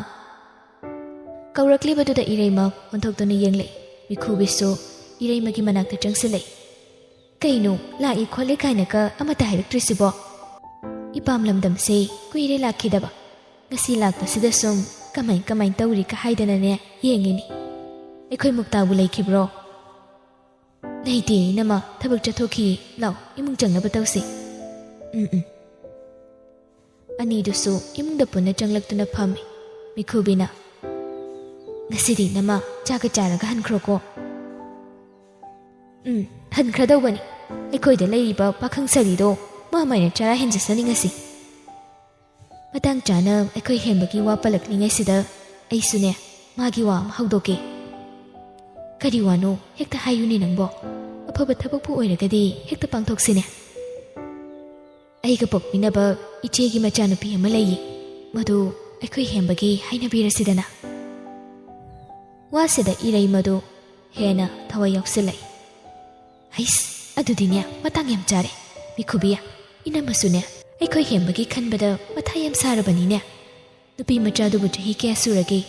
ꯀꯧꯔꯛꯂꯤꯕꯗꯨꯗ ꯏꯔꯩꯃ ꯑꯣꯟꯊꯣꯛꯇꯨꯅ ꯌꯦꯡꯂꯛꯏ꯫ ꯃꯤꯈꯨꯕꯤꯁꯨ ꯏꯔꯩꯃꯒꯤ ꯃꯅꯥꯛꯇ ꯆꯪꯁꯤꯜꯂꯛꯏ꯫ "ꯀꯩꯅꯣ, ꯂꯥꯛꯏ ꯈꯣꯠꯂꯤ ꯀꯥꯏꯅꯒ ꯑꯃꯠꯇ ꯍꯥꯏꯔꯛꯇ꯭ꯔꯤꯁꯤꯕꯣ? ꯏꯄꯥꯝ ꯂꯝꯗꯝꯁꯦ ꯀꯨꯏꯔꯦ ꯂꯥꯛꯈꯤꯗꯕ꯫ ꯉꯁꯤ ꯂꯥꯛꯄꯁꯤꯗ ꯁꯨꯝ ꯀꯃꯥꯏ ꯀꯃꯥꯏ ꯇꯧꯔꯤꯒ ꯍꯥꯏꯗꯅꯅꯦ ꯌꯦꯡꯉꯤꯅꯤ꯫ ꯑꯩꯈꯣꯏ ꯃꯨꯛꯇꯥꯕꯨ ꯂꯩꯈꯤꯕ꯭ꯔꯣ?" "ꯂꯩꯇꯦ ꯏꯅꯝꯃ, ꯊꯕꯛ ꯆꯠꯊꯣꯛꯈꯤ꯫ ꯂꯥꯛꯑꯣ, ꯏꯃꯨꯡ ꯆꯪꯅꯕ ꯇꯧꯁꯤ꯫" "ꯎꯝ, ꯎꯝ꯫" ꯑꯅꯤꯗꯨꯁꯨ ꯏꯃꯨꯡꯗ ꯄꯨꯟꯅ ꯆꯪꯂꯛꯇꯨꯅ ꯐꯝꯃꯤ꯫ ꯃꯤꯈꯨꯕꯤꯅ, "ꯉꯁꯤꯗꯤ ꯏꯅꯝꯃ ꯆꯥꯒ ꯆꯥꯔꯒ ꯍꯟꯈ꯭ꯔꯣꯀꯣ꯫" "ꯎꯝ, ꯍꯟꯈ꯭ꯔꯗꯧꯕꯅꯤ꯫ ꯑꯩꯈꯣꯏꯗ ꯂꯩꯔꯤꯕ ꯄꯥꯈꯪ ꯁꯥꯔꯤꯗꯣ ꯃꯥ ꯃꯥꯏꯅ ꯆꯔꯥ ꯍꯦꯟꯖꯁꯅꯤ ꯉꯁꯤ꯫" ꯃꯇꯥꯡ ꯆꯥꯅ ꯑꯩꯈꯣꯏ ꯍꯦꯝꯕꯒꯤ ꯋꯥ ꯄꯜꯂꯛꯂꯤꯉꯩꯁꯤꯗ ꯑꯩꯁꯨꯅꯦ ꯃꯥꯒꯤ ꯋꯥ ꯑꯃ ꯍꯧꯗꯣꯛꯀꯦ꯫ "ꯀꯔꯤ ꯋꯥꯅꯣ? ꯍꯦꯛꯇ ꯍꯥꯏꯌꯨꯅꯦ ꯅꯪꯕꯣ꯫ ꯑꯐꯕ ꯊꯕꯛꯄꯨ ꯑꯣꯏꯔꯒꯗꯤ ꯍꯦꯛꯇ ꯄꯥꯡꯊꯣꯛꯁꯤꯅꯦ꯫" "ꯑꯩꯒ ꯄꯣꯛꯃꯤꯟꯅꯕ ꯏꯆꯦꯒꯤ ꯃꯆꯥꯅꯨꯄꯤ ꯑꯃ ꯂꯩꯌꯦ꯫ ꯃꯗꯨ ꯑꯩꯈꯣꯏ ꯍꯦꯝꯕꯒꯤ ꯍꯥꯏꯅꯕꯤꯔꯁꯤꯗꯅ꯫" ꯋꯥꯁꯤꯗ ꯏꯔꯩꯃꯗꯨ ꯍꯦꯟꯅ ꯊꯋꯥꯏ ꯌꯥꯎꯁꯤꯜꯂꯛꯏ꯫ "ꯍꯩꯁ, ꯑꯗꯨꯗꯤꯅꯦ ꯃꯇꯥꯡ ꯌꯥꯝ ꯆꯥꯔꯦ꯫ ꯃꯤꯈꯨꯕꯤ, ꯏꯅꯝꯃꯁꯨꯅꯦ ꯑꯩꯈꯣꯏ ꯍꯦꯝꯕꯒꯤ ꯈꯟꯕꯗ ꯃꯊꯥ ꯌꯥꯝ ꯁꯥꯔꯕꯅꯤꯅꯦ꯫ ꯅꯨꯄꯤ ꯃꯆꯥꯗꯨꯕꯨ ꯆꯍꯤ ꯀꯌꯥ ꯁꯨꯔꯒꯦ?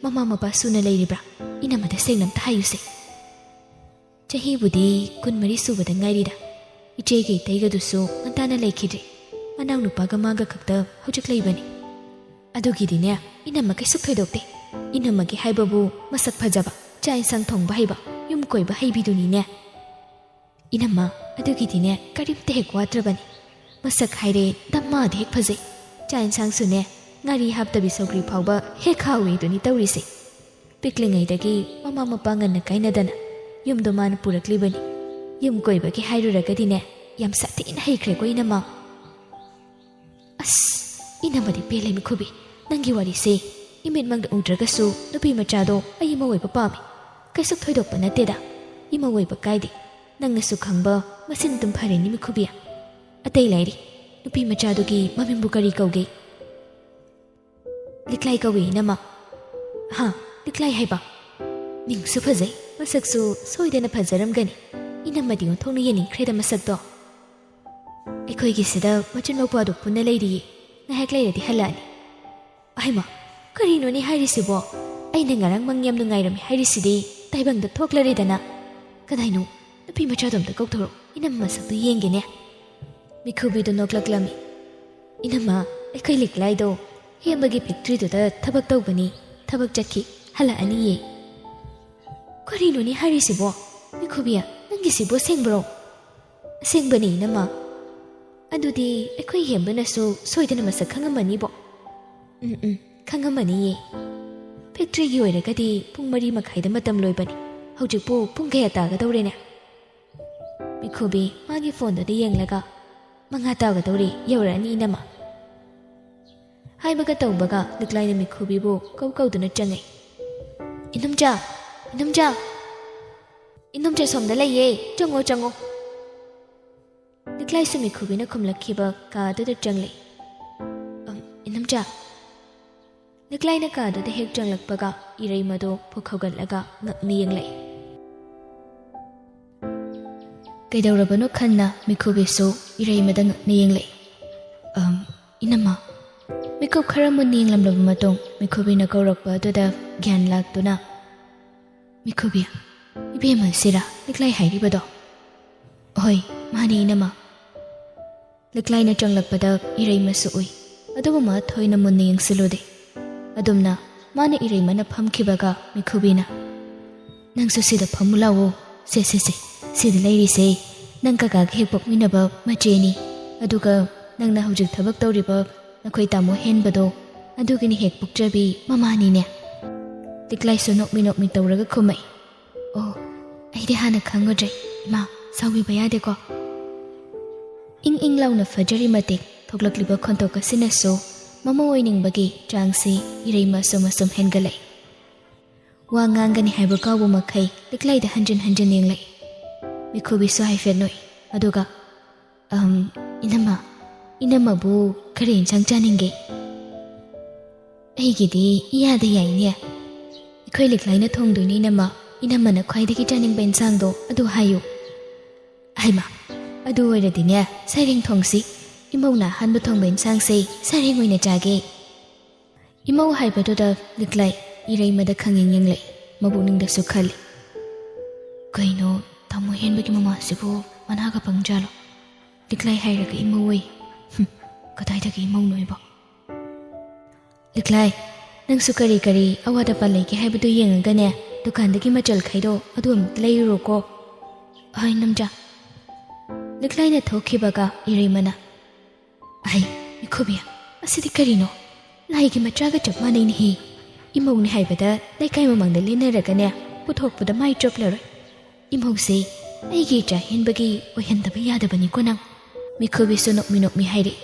ꯃꯃꯥ ꯃꯄꯥ ꯁꯨꯅ ꯂꯩꯔꯤꯕ꯭ꯔꯥ? ꯏꯅꯝꯃꯗ ꯁꯦꯡꯅ ꯑꯝꯇ ꯍꯥꯏꯌꯨꯁꯦ꯫" "ꯆꯍꯤꯕꯨꯗꯤ ꯀꯨꯟꯃꯔꯤ ꯁꯨꯕꯗ ꯉꯥꯏꯔꯤꯗ꯫ ꯏꯆꯦꯒ ꯏꯇꯩꯒꯗꯨꯁꯨ ꯉꯟꯇꯥꯅ ꯂꯩꯈꯤꯗ꯭ꯔꯦ꯫ ꯃꯅꯥꯎꯅꯨꯄꯥꯒ ꯃꯥꯒ ꯈꯛꯇ ꯍꯧꯖꯤꯛ ꯂꯩꯕꯅꯤ꯫ ꯑꯗꯨꯒꯤꯗꯤꯅꯦ ꯏꯅꯝꯃ ꯀꯩꯁꯨ ꯊꯣꯏꯗꯣꯛꯇꯦ꯫ ꯏꯅꯝꯃꯒꯤ ꯍꯥꯏꯕꯕꯨ ꯃꯁꯛ ꯐꯖꯕ, ꯆꯥꯛ ꯏꯟꯁꯥꯡ ꯊꯣꯡꯕ ꯍꯩꯕ, ꯌꯨꯝ ꯀꯣꯏꯕ ꯍꯩꯕꯤꯗꯨꯅꯤꯅꯦ꯫" "ꯏꯅꯝꯃ, ꯑꯗꯨꯒꯤꯗꯤꯅꯦ ꯀꯔꯤꯝꯇ ꯍꯦꯛ ꯋꯥꯠꯇ꯭ꯔꯕꯅꯤ꯫ ꯃꯁꯛ ꯍꯥꯏꯔꯦ ꯗꯃꯥꯗ ꯍꯦꯛ ꯐꯖꯩ꯫ ꯆꯥꯛ ꯏꯟꯁꯥꯡꯁꯨꯅꯦ ꯉꯥꯔꯤ ꯍꯥꯞꯇꯕꯤ ꯁꯧꯒ꯭ꯔꯤ ꯐꯥꯎꯕ ꯍꯦꯛ ꯍꯥꯎꯏꯗꯨꯅꯤ ꯇꯧꯔꯤꯁꯦ꯫ ꯄꯤꯛꯂꯤꯉꯩꯗꯒꯤ ꯃꯃꯥ ꯃꯄꯥ ꯉꯟꯅ ꯀꯥꯏꯅꯗꯅ ꯌꯨꯝꯗꯣ ꯃꯥꯅ ꯄꯨꯔꯛꯂꯤꯕꯅꯤ꯫ ꯌꯨꯝ ꯀꯣꯏꯕꯒꯤ ꯍꯥꯏꯔꯨꯔꯒꯗꯤꯅꯦ ꯌꯥꯝ ꯁꯥꯊꯤꯅ ꯍꯩꯈ꯭ꯔꯦꯀꯣ ꯏꯅꯝꯃ꯫" "ꯑꯁ, ꯏꯅꯝꯃꯗꯤ ꯄꯦꯜꯂꯦ ꯃꯤꯈꯨꯕꯤ꯫ ꯅꯪꯒꯤ ꯋꯥꯔꯤꯁꯦ ꯏꯃꯤꯠꯃꯛꯅ ꯎꯗ꯭ꯔꯒꯁꯨ ꯅꯨꯄꯤ ꯃꯆꯥꯗꯣ ꯑꯩ ꯑꯃ ꯑꯣꯏꯕ ꯄꯥꯝꯃꯤ꯫ ꯀꯩꯁꯨ ꯊꯣꯏꯗꯣꯛꯄ ꯅꯠꯇꯦꯗ꯫ ꯏꯃꯧ ꯑꯣꯏꯕ ꯀꯥꯏꯗꯦ꯫ ꯅꯪꯅꯁꯨ ꯈꯪꯕ ꯃꯁꯤꯅ ꯑꯗꯨꯝ ꯐꯔꯦꯅꯤ ꯃꯤꯈꯨꯕꯤ꯫ ꯑꯇꯩ ꯂꯥꯏꯔꯤ, ꯅꯨꯄꯤ ꯃꯆꯥꯗꯨꯒꯤ ꯃꯃꯤꯡꯕꯨ ꯀꯔꯤ ꯀꯧꯒꯦ?" "ꯂꯤꯛꯂꯥꯏ ꯀꯧꯏ ꯏꯅꯝꯃ꯫" "ꯍꯥ, ꯂꯤꯛꯂꯥꯏ ꯍꯥꯏꯕ? ꯃꯤꯡꯁꯨ ꯐꯖꯩ, ꯃꯁꯛꯁꯨ ꯁꯣꯏꯗꯅ ꯐꯖꯔꯝꯒꯅꯤ꯫ ꯏꯅꯝꯃꯗꯤ ꯑꯣꯟꯊꯣꯛꯅ ꯌꯦꯡꯅꯤꯡꯈ꯭ꯔꯦꯗ ꯃꯁꯛꯇꯣ꯫" ꯑꯩꯈꯣꯏꯒꯤꯁꯤꯗ ꯃꯆꯤꯟ ꯃꯧꯄ꯭ꯋꯥꯗꯣ ꯄꯨꯟꯅ ꯂꯩꯔꯤꯌꯦ꯫ ꯉꯥꯏꯍꯥꯛ ꯂꯩꯔꯗꯤ ꯍꯜꯂꯛꯑꯅꯤ꯫ ꯑꯍꯩꯃ, ꯀꯔꯤꯅꯣꯅꯦ ꯍꯥꯏꯔꯤꯁꯤꯕꯣ? ꯑꯩꯅ ꯉꯔꯥꯡ ꯃꯪ ꯌꯥꯝ ꯅꯨꯡꯉꯥꯏꯔꯝꯃꯤ ꯍꯥꯏꯔꯤꯁꯤꯗꯤ ꯇꯥꯏꯕꯪꯗ ꯊꯣꯛꯂꯔꯦꯗꯅ꯫ ꯀꯗꯥꯏꯅꯣ? ꯅꯨꯄꯤ ꯃꯆꯥꯗꯣ ꯑꯝꯇ ꯀꯧꯊꯣꯔꯛꯎ, ꯏꯅꯝꯃ ꯃꯁꯛꯇꯨ ꯌꯦꯡꯒꯦꯅꯦ꯫ ꯃꯤꯈꯨꯕꯤꯗꯣ ꯅꯣꯛꯂꯛꯂꯝꯃꯤ꯫ ꯏꯅꯝꯃ, ꯑꯩꯈꯣꯏ ꯂꯤꯛꯂꯥꯏꯗꯣ ꯍꯦꯝꯕꯒꯤ ꯐꯦꯛꯇ꯭ꯔꯤꯗꯨꯗ ꯊꯕꯛ ꯇꯧꯕꯅꯤ꯫ ꯊꯕꯛ ꯆꯠꯈꯤ, ꯍꯜꯂꯛꯑꯅꯤꯌꯦ꯫ ꯀꯔꯤꯅꯣꯅꯦ ꯍꯥꯏꯔꯤꯁꯤꯕꯣ? ꯃꯤꯈꯨꯕꯤ, ꯅꯪꯒꯤꯁꯤꯕꯨ ꯑꯁꯦꯡꯕ꯭ꯔꯣ? ꯑꯁꯦꯡꯕꯅꯤ, ꯏꯅꯝꯃ꯫ ꯑꯗꯨꯗꯤ ꯑꯩꯈꯣꯏ ꯍꯦꯝꯕꯅꯁꯨ ꯁꯣꯏꯗꯅ ꯃꯁꯛ ꯈꯪꯉꯝꯃꯅꯤꯕꯣ꯫ ꯎꯝ, ꯎꯝ, ꯈꯪꯉꯝꯃꯅꯤꯌꯦ꯫ ꯐꯦꯛꯇ꯭ꯔꯤꯒꯤ ꯑꯣꯏꯔꯒꯗꯤ ꯄꯨꯡ ꯃꯔꯤ ꯃꯈꯥꯏꯗ ꯃꯇꯝ ꯂꯣꯏꯕꯅꯤ꯫ ꯍꯧꯖꯤꯛꯄꯨ ꯄꯨꯡ ꯀꯌꯥ ꯇꯥꯒꯗꯧꯔꯦꯅꯦ? ꯃꯤꯈꯨꯕꯤ ꯃꯥꯒꯤ ꯐꯣꯟꯗꯨꯗ ꯌꯦꯡꯂꯒ, "ꯃꯉꯥ ꯇꯥꯒꯗꯧꯔꯦ, ꯌꯧꯔꯛꯑꯅꯤ, ꯏꯅꯝꯃ"꯫ ꯍꯥꯏꯕꯒ ꯇꯧꯕꯒ ꯂꯤꯛꯂꯥꯏꯅ ꯃꯤꯈꯨꯕꯤꯕꯨ ꯀꯧ ꯀꯧꯗꯨꯅ ꯆꯪꯉꯛꯏ꯫ "ꯏꯅꯝꯆꯥ! ꯏꯅꯝꯆꯥ! ꯏꯅꯝꯆꯥ ꯁꯣꯝꯗ ꯂꯩꯌꯦ, ꯆꯪꯉꯣ, ꯆꯪꯉꯣ"꯫ ꯂꯤꯛꯂꯥꯏꯁꯨ ꯃꯤꯈꯨꯕꯤꯅ ꯈꯨꯝꯂꯛꯈꯤꯕ ꯀꯥꯗꯨꯗ ꯆꯪꯂꯛꯏ꯫ "ꯑꯝ, ꯏꯅꯝꯆꯥ"꯫ ꯂꯤꯛꯂꯥꯏꯅ ꯀꯥꯗꯨꯗ ꯍꯦꯛ ꯆꯪꯂꯛꯄꯒ ꯏꯔꯩꯃꯗꯣ ꯄꯨꯛ ꯍꯧꯒꯠꯂꯒ ꯉꯛꯅ ꯌꯦꯡꯂꯛꯏ꯫ ꯀꯩꯗꯧꯔꯕꯅꯣ ꯈꯟꯅ ꯃꯤꯈꯨꯕꯤꯁꯨ ꯏꯔꯩꯃꯗ ꯉꯛꯅ ꯌꯦꯡꯂꯛꯏ꯫ "ꯑꯝ, ꯏꯅꯝꯃ"꯫ ꯃꯤꯀꯨꯞ ꯈꯔ ꯃꯨꯟꯅ ꯌꯦꯡꯂꯝꯂꯕ ꯃꯇꯨꯡ ꯃꯤꯈꯨꯕꯤꯅ ꯀꯧꯔꯛꯄ ꯑꯗꯨꯗ ꯒ꯭ꯌꯥꯟ ꯂꯥꯛꯇꯨꯅ, "ꯃꯤꯈꯨꯕꯤ, ꯏꯕꯦꯝꯃ ꯁꯤꯔꯥ ꯂꯤꯛꯂꯥꯏ ꯍꯥꯏꯔꯤꯕꯗꯣ?" "ꯍꯣꯏ, ꯃꯥꯅꯤ, ꯏꯅꯝꯃ"꯫ ꯂꯤꯛꯂꯥꯏꯅ ꯆꯪꯂꯛꯄꯗ ꯏꯔꯩꯃꯁꯨ ꯎꯏ, ꯑꯗꯨꯕꯨ ꯃꯥ ꯊꯣꯏꯅ ꯃꯨꯟꯅ ꯌꯦꯡꯁꯤꯜꯂꯨꯗꯦ꯫ ꯑꯗꯨꯝꯅ ꯃꯥꯅ ꯏꯔꯩꯃꯅ ꯐꯝꯈꯤꯕꯒ ꯃꯤꯈꯨꯕꯤꯅ, "ꯅꯪꯁꯨ ꯁꯤꯗ ꯐꯝꯃꯨ ꯂꯥꯛꯑꯣ꯫ ꯁꯦ, ꯁꯦ, ꯁꯦ, ꯁꯤꯗ ꯂꯩꯔꯤꯁꯦ ꯅꯪ ꯀꯀꯥꯒ ꯍꯦꯛ ꯄꯣꯛꯃꯤꯟꯅꯕ ꯃꯆꯦꯅꯤ꯫ ꯑꯗꯨꯒ ꯅꯪꯅ ꯍꯧꯖꯤꯛ ꯊꯕꯛ ꯇꯧꯔꯤꯕ ꯅꯈꯣꯏ ꯇꯥꯃꯣ ꯍꯦꯟꯕꯗꯣ, ꯑꯗꯨꯒꯤꯅꯤ ꯍꯦꯛ ꯄꯣꯛꯆꯕꯤ ꯃꯃꯥꯅꯤꯅꯦ"꯫ ꯂꯤꯛꯂꯥꯏꯁꯨ ꯅꯣꯛꯃꯤ ꯅꯣꯛꯃꯤ ꯇꯧꯔꯒ ꯈꯨꯝꯃꯛꯏ꯫ "ꯑꯣ, ꯑꯩꯗꯤ ꯍꯥꯟꯅ ꯈꯪꯉꯨꯗ꯭ꯔꯦ꯫ ꯏꯃꯥ, ꯁꯥꯎꯕꯤꯕ ꯌꯥꯗꯦꯀꯣ"꯫ ꯏꯪ ꯏꯪ ꯂꯥꯎꯅ ꯐꯖꯔꯤ ꯃꯇꯤꯛ ꯊꯣꯛꯂꯛꯂꯤꯕ ꯈꯣꯟꯊꯣꯛ ꯑꯁꯤꯅꯁꯨ ꯃꯃꯧ ꯑꯣꯏꯅꯤꯡꯕꯒꯤ ꯆꯥꯡꯁꯤ ꯏꯔꯩꯃ ꯑꯁꯨꯝ ꯑꯁꯨꯝ ꯍꯦꯟꯒꯠꯂꯛꯏ꯫ ꯋꯥ ꯉꯥꯡꯒꯅꯤ ꯍꯥꯏꯕ ꯀꯥꯎꯕ ꯃꯈꯩ ꯂꯤꯛꯂꯥꯏꯗ ꯍꯟꯖꯤꯟ ꯍꯟꯖꯤꯟ ꯌꯦꯡꯂꯛꯏ꯫ ꯃꯤꯈꯨꯕꯤꯁꯨ ꯍꯥꯏꯐꯦꯠ ꯅꯣꯛꯏ꯫ ꯑꯗꯨꯒ, "ꯑꯍꯝ, ꯏꯅꯝꯃ, ꯏꯅꯝꯃꯕꯨ ꯀꯔꯤ ꯏꯟꯁꯥꯡ ꯆꯥꯅꯤꯡꯒꯦ?" "ꯑꯩꯒꯤꯗꯤ ꯏꯌꯥꯗ ꯌꯥꯏꯅꯦ꯫ ꯑꯩꯈꯣꯏ ꯂꯤꯛꯂꯥꯏꯅ ꯊꯣꯡꯗꯣꯏꯅꯦ, ꯏꯅꯝꯃ꯫ ꯏꯅꯝꯃꯅ ꯈ꯭ꯋꯥꯏꯗꯒꯤ ꯆꯥꯅꯤꯡꯕ ꯏꯟꯁꯥꯡꯗꯣ ꯑꯗꯨ ꯍꯥꯏꯌꯨ"꯫ ꯍꯩꯃꯥ, ꯑꯗꯨ ꯑꯣꯏꯔꯗꯤꯅꯦ, ꯁꯩꯔꯦꯡ ꯊꯣꯡꯁꯤ꯫ ꯏꯃꯧꯅ ꯑꯍꯥꯟꯕ ꯊꯣꯡꯕ ꯏꯟꯁꯥꯡꯁꯦ ꯁꯩꯔꯦꯡ ꯑꯣꯏꯅ ꯆꯥꯒꯦ꯫ ꯏꯃꯧ ꯍꯥꯏꯕꯗꯨꯗ ꯂꯤꯛꯂꯥꯏ ꯏꯔꯩꯃꯗ ꯈꯪꯌꯦꯡ ꯌꯦꯡꯂꯛꯏ꯫ ꯃꯄꯨꯛꯅꯤꯡꯗꯁꯨ ꯈꯜꯂꯤ, "ꯀꯩꯅꯣ, ꯇꯥꯃꯣ ꯍꯦꯟꯕꯒꯤ ꯃꯃꯥꯁꯤꯕꯨ ꯃꯅꯥꯒ ꯄꯪꯖꯥꯂꯣ? ꯂꯤꯛꯂꯥꯏ ꯍꯥꯏꯔꯒ ꯏꯃꯧ ꯑꯣꯏ꯫ ꯍꯨꯝ, ꯀꯗꯥꯏꯗꯒꯤ ꯏꯃꯧꯅꯣ ꯑꯩꯕꯣ?" "ꯂꯤꯛꯂꯥꯏ, ꯅꯪꯁꯨ ꯀꯔꯤ ꯀꯔꯤ ꯑꯋꯥꯠ ꯑꯄꯥ ꯂꯩꯒꯦ ꯍꯥꯏꯕꯗꯨ ꯌꯦꯡꯉꯒꯅꯦ, ꯗꯨꯀꯥꯟꯗꯒꯤ ꯃꯆꯜ ꯈꯥꯏꯗꯣ ꯑꯗꯨ ꯑꯝꯇ ꯂꯩꯔꯨꯔꯣꯀꯣ꯫" "ꯍꯣꯏ, ꯅꯝꯖꯥ꯫" ꯂꯤꯛꯂꯥꯏꯅ ꯊꯣꯛꯈꯤꯕꯒ ꯏꯔꯩꯃꯅ, "ꯑꯩ, ꯃꯤꯈꯨꯕꯤ, ꯑꯁꯤꯗꯤ ꯀꯔꯤꯅꯣ? ꯂꯥꯏꯒꯤ ꯃꯆꯥꯒ ꯆꯞ ꯃꯥꯟꯅꯩꯅꯦꯍꯦ꯫ ꯏꯃꯧꯅꯦ ꯍꯥꯏꯕꯗ ꯂꯩꯀꯥꯏ ꯃꯃꯥꯡꯗ ꯂꯦꯟꯅꯔꯒꯅꯦ, ꯄꯨꯊꯣꯛꯄꯗ ꯃꯥꯏ ꯆꯣꯞꯂꯔꯣꯏ꯫ ꯏꯃꯧꯁꯦ ꯑꯩꯒꯤ ꯏꯆꯥ ꯍꯦꯟꯕꯒꯤ ꯑꯣꯏꯍꯟꯗꯕ ꯌꯥꯗꯕꯅꯤꯀꯣ ꯅꯪ꯫" ꯃꯤꯈꯨꯕꯤꯁꯨ ꯅꯣꯛꯃꯤ ꯅꯣꯛꯃꯤ ꯍꯥꯏꯔꯛꯏ,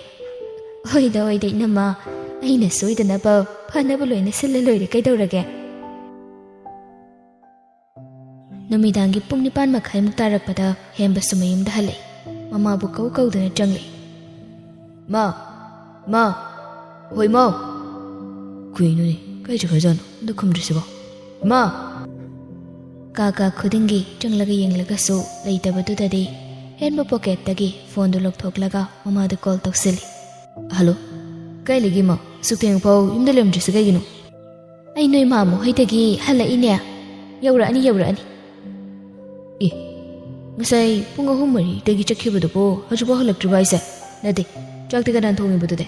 "ꯍꯣꯏꯗ, ꯍꯣꯏꯗ, ꯏꯅꯝꯃ, ꯑꯩꯅ ꯁꯣꯏꯗꯅꯕ ꯐꯅꯕ ꯂꯣꯏꯅ ꯁꯤꯜꯂ ꯂꯣꯏꯔꯦ, ꯀꯩꯗꯧꯔꯒꯦ?" ꯅꯨꯃꯤꯗꯥꯡꯒꯤ ꯄꯨꯡ ꯅꯤꯄꯥꯟ ꯃꯈꯥꯏꯃꯨꯛ ꯇꯥꯔꯛꯄꯗ ꯍꯦꯝꯕꯁꯨ ꯃꯌꯨꯝꯗ ꯍꯜꯂꯛꯏ꯫ ꯃꯃꯥꯕꯨ ꯀꯧ ꯀꯧꯗꯨꯅ ꯆꯪꯂꯛꯏ꯫ "ꯃꯥ! ꯃꯥ! ꯍꯣꯏ, ꯃꯥ!" "ꯀꯩꯅꯣꯅꯦ, ꯀꯥꯏ ꯆꯠꯈ꯭ꯔꯖꯥꯠꯅꯣ? ꯑꯝꯇ ꯈꯨꯝꯗ꯭ꯔꯤꯁꯤꯕꯣ? ꯃꯥ!" ꯀꯥ ꯀꯥ ꯈꯨꯗꯤꯡꯒꯤ ꯆꯪꯂꯒ ꯌꯦꯡꯂꯒꯁꯨ ꯂꯩꯇꯕꯗꯨꯗꯗꯤ ꯍꯦꯟꯕ ꯄꯣꯀꯦꯠꯇꯒꯤ ꯐꯣꯟꯗꯨ ꯂꯧꯊꯣꯛꯂꯒ ꯃꯃꯥꯗ ꯀꯣꯜ ꯇꯧꯁꯤꯜꯂꯤ꯫ "ꯍꯜꯂꯣ, ꯀꯥꯏ ꯂꯩꯒꯦ ꯏꯃꯥ? ꯑꯁꯨꯛ ꯊꯦꯡꯐꯥꯎ ꯌꯨꯝꯗ ꯂꯩꯔꯝꯗ꯭ꯔꯤꯁꯦ ꯀꯩꯒꯤꯅꯣ?" "ꯑꯩ ꯅꯣꯏ ꯃꯥꯃꯣ ꯍꯣꯏꯗꯒꯤ ꯍꯜꯂꯛꯏꯅꯦ꯫ ꯌꯧꯔꯛꯑꯅꯤ, ꯌꯧꯔꯛꯑꯅꯤ꯫" "ꯑꯦ, ꯉꯁꯥꯏ ꯄꯨꯡ ꯑꯍꯨꯝ ꯃꯔꯤꯗꯒꯤ ꯆꯠꯈꯤꯕꯗꯨꯕꯨ ꯍꯧꯖꯤꯛꯐꯥꯎ ꯍꯜꯂꯛꯇ꯭ꯔꯤꯕ ꯍꯥꯏꯁꯦ? ꯅꯠꯇꯦ, ꯆꯥꯛꯇꯤ ꯀꯅꯥꯅ ꯊꯣꯡꯉꯤꯕꯗꯨꯗꯤ?"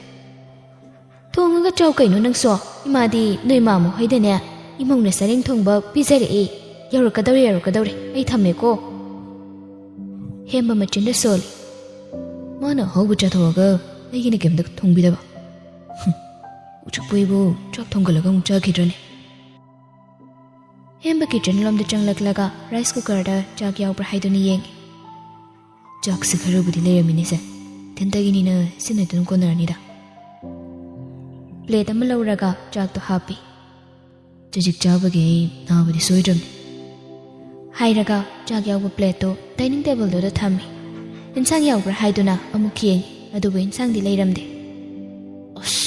"ꯊꯣꯡꯉꯒ ꯆꯥꯎ ꯀꯩꯅꯣ ꯅꯪꯁꯨ꯫ ꯏꯃꯥꯗꯤ ꯅꯣꯏ ꯃꯥꯃꯣ ꯍꯣꯏꯗꯅꯦ ꯏꯃꯧꯅ ꯁꯔꯦꯡ ꯊꯣꯡꯕ ꯄꯤꯖꯔꯛꯏ꯫ ꯌꯧꯔꯛꯀꯗꯧꯔꯦ, ꯌꯧꯔꯛꯀꯗꯧꯔꯦ꯫ ꯑꯩ ꯊꯝꯃꯦꯀꯣ꯫" ꯍꯦꯝꯕ ꯃꯆꯤꯟꯗ ꯁꯣꯜꯂꯤ꯫ "ꯃꯥꯅ ꯑꯍꯥꯎꯕ ꯆꯥꯊꯣꯛꯑꯒ ꯑꯩꯒꯤꯅ ꯀꯩꯝꯇ ꯊꯣꯡꯕꯤꯗꯕ꯫ ꯍꯨꯝ, ꯎꯆꯨꯛꯄꯨꯏꯕꯨ ꯆꯥꯛ ꯊꯣꯡꯒꯠꯂꯒ ꯑꯃꯨꯛ ꯆꯥꯈꯤꯗ꯭ꯔꯅꯦ?" ꯍꯦꯝꯕ ꯀꯤꯆꯟ ꯂꯣꯝꯗ ꯆꯪꯂꯛꯂꯒ ꯔꯥꯏꯁ ꯀꯨꯀꯔꯗ ꯆꯥꯛ ꯌꯥꯎꯕ꯭ꯔꯥ ꯍꯥꯏꯗꯨꯅ ꯌꯦꯡꯉꯤ꯫ "ꯆꯥꯛꯁꯦ ꯈꯔꯕꯨꯗꯤ ꯂꯩꯔꯝꯃꯤꯅꯦꯁꯦ꯫ ꯏꯊꯟꯇꯒꯤꯅꯤꯅ ꯁꯤꯅ ꯑꯗꯨꯝ ꯀꯣꯟꯅꯔꯅꯤꯗ꯫" ꯄ꯭ꯂꯦꯠ ꯑꯃ ꯂꯧꯔꯒ ꯆꯥꯛꯇꯣ ꯍꯥꯞꯄꯤ꯫ "ꯆꯖꯤꯛ ꯆꯥꯕꯒꯤ ꯑꯩ ꯅꯥꯕꯗꯤ ꯁꯣꯏꯗ꯭ꯔꯕꯅꯤ꯫" ꯍꯥꯏꯔꯒ ꯆꯥꯛ ꯌꯥꯎꯕ ꯄ꯭ꯂꯦꯠꯇꯣ ꯗꯥꯏꯅꯤꯡ ꯇꯦꯕꯜꯗꯨꯗ ꯊꯝꯃꯤ꯫ ꯏꯟꯁꯥꯡ ꯌꯥꯎꯕ꯭ꯔꯥ ꯍꯥꯏꯗꯨꯅ ꯑꯃꯨꯛ ꯌꯦꯡꯉꯤ, ꯑꯗꯨꯕꯨ ꯏꯟꯁꯥꯡꯗꯤ ꯂꯩꯔꯝꯗꯦ꯫ "ꯑꯁ,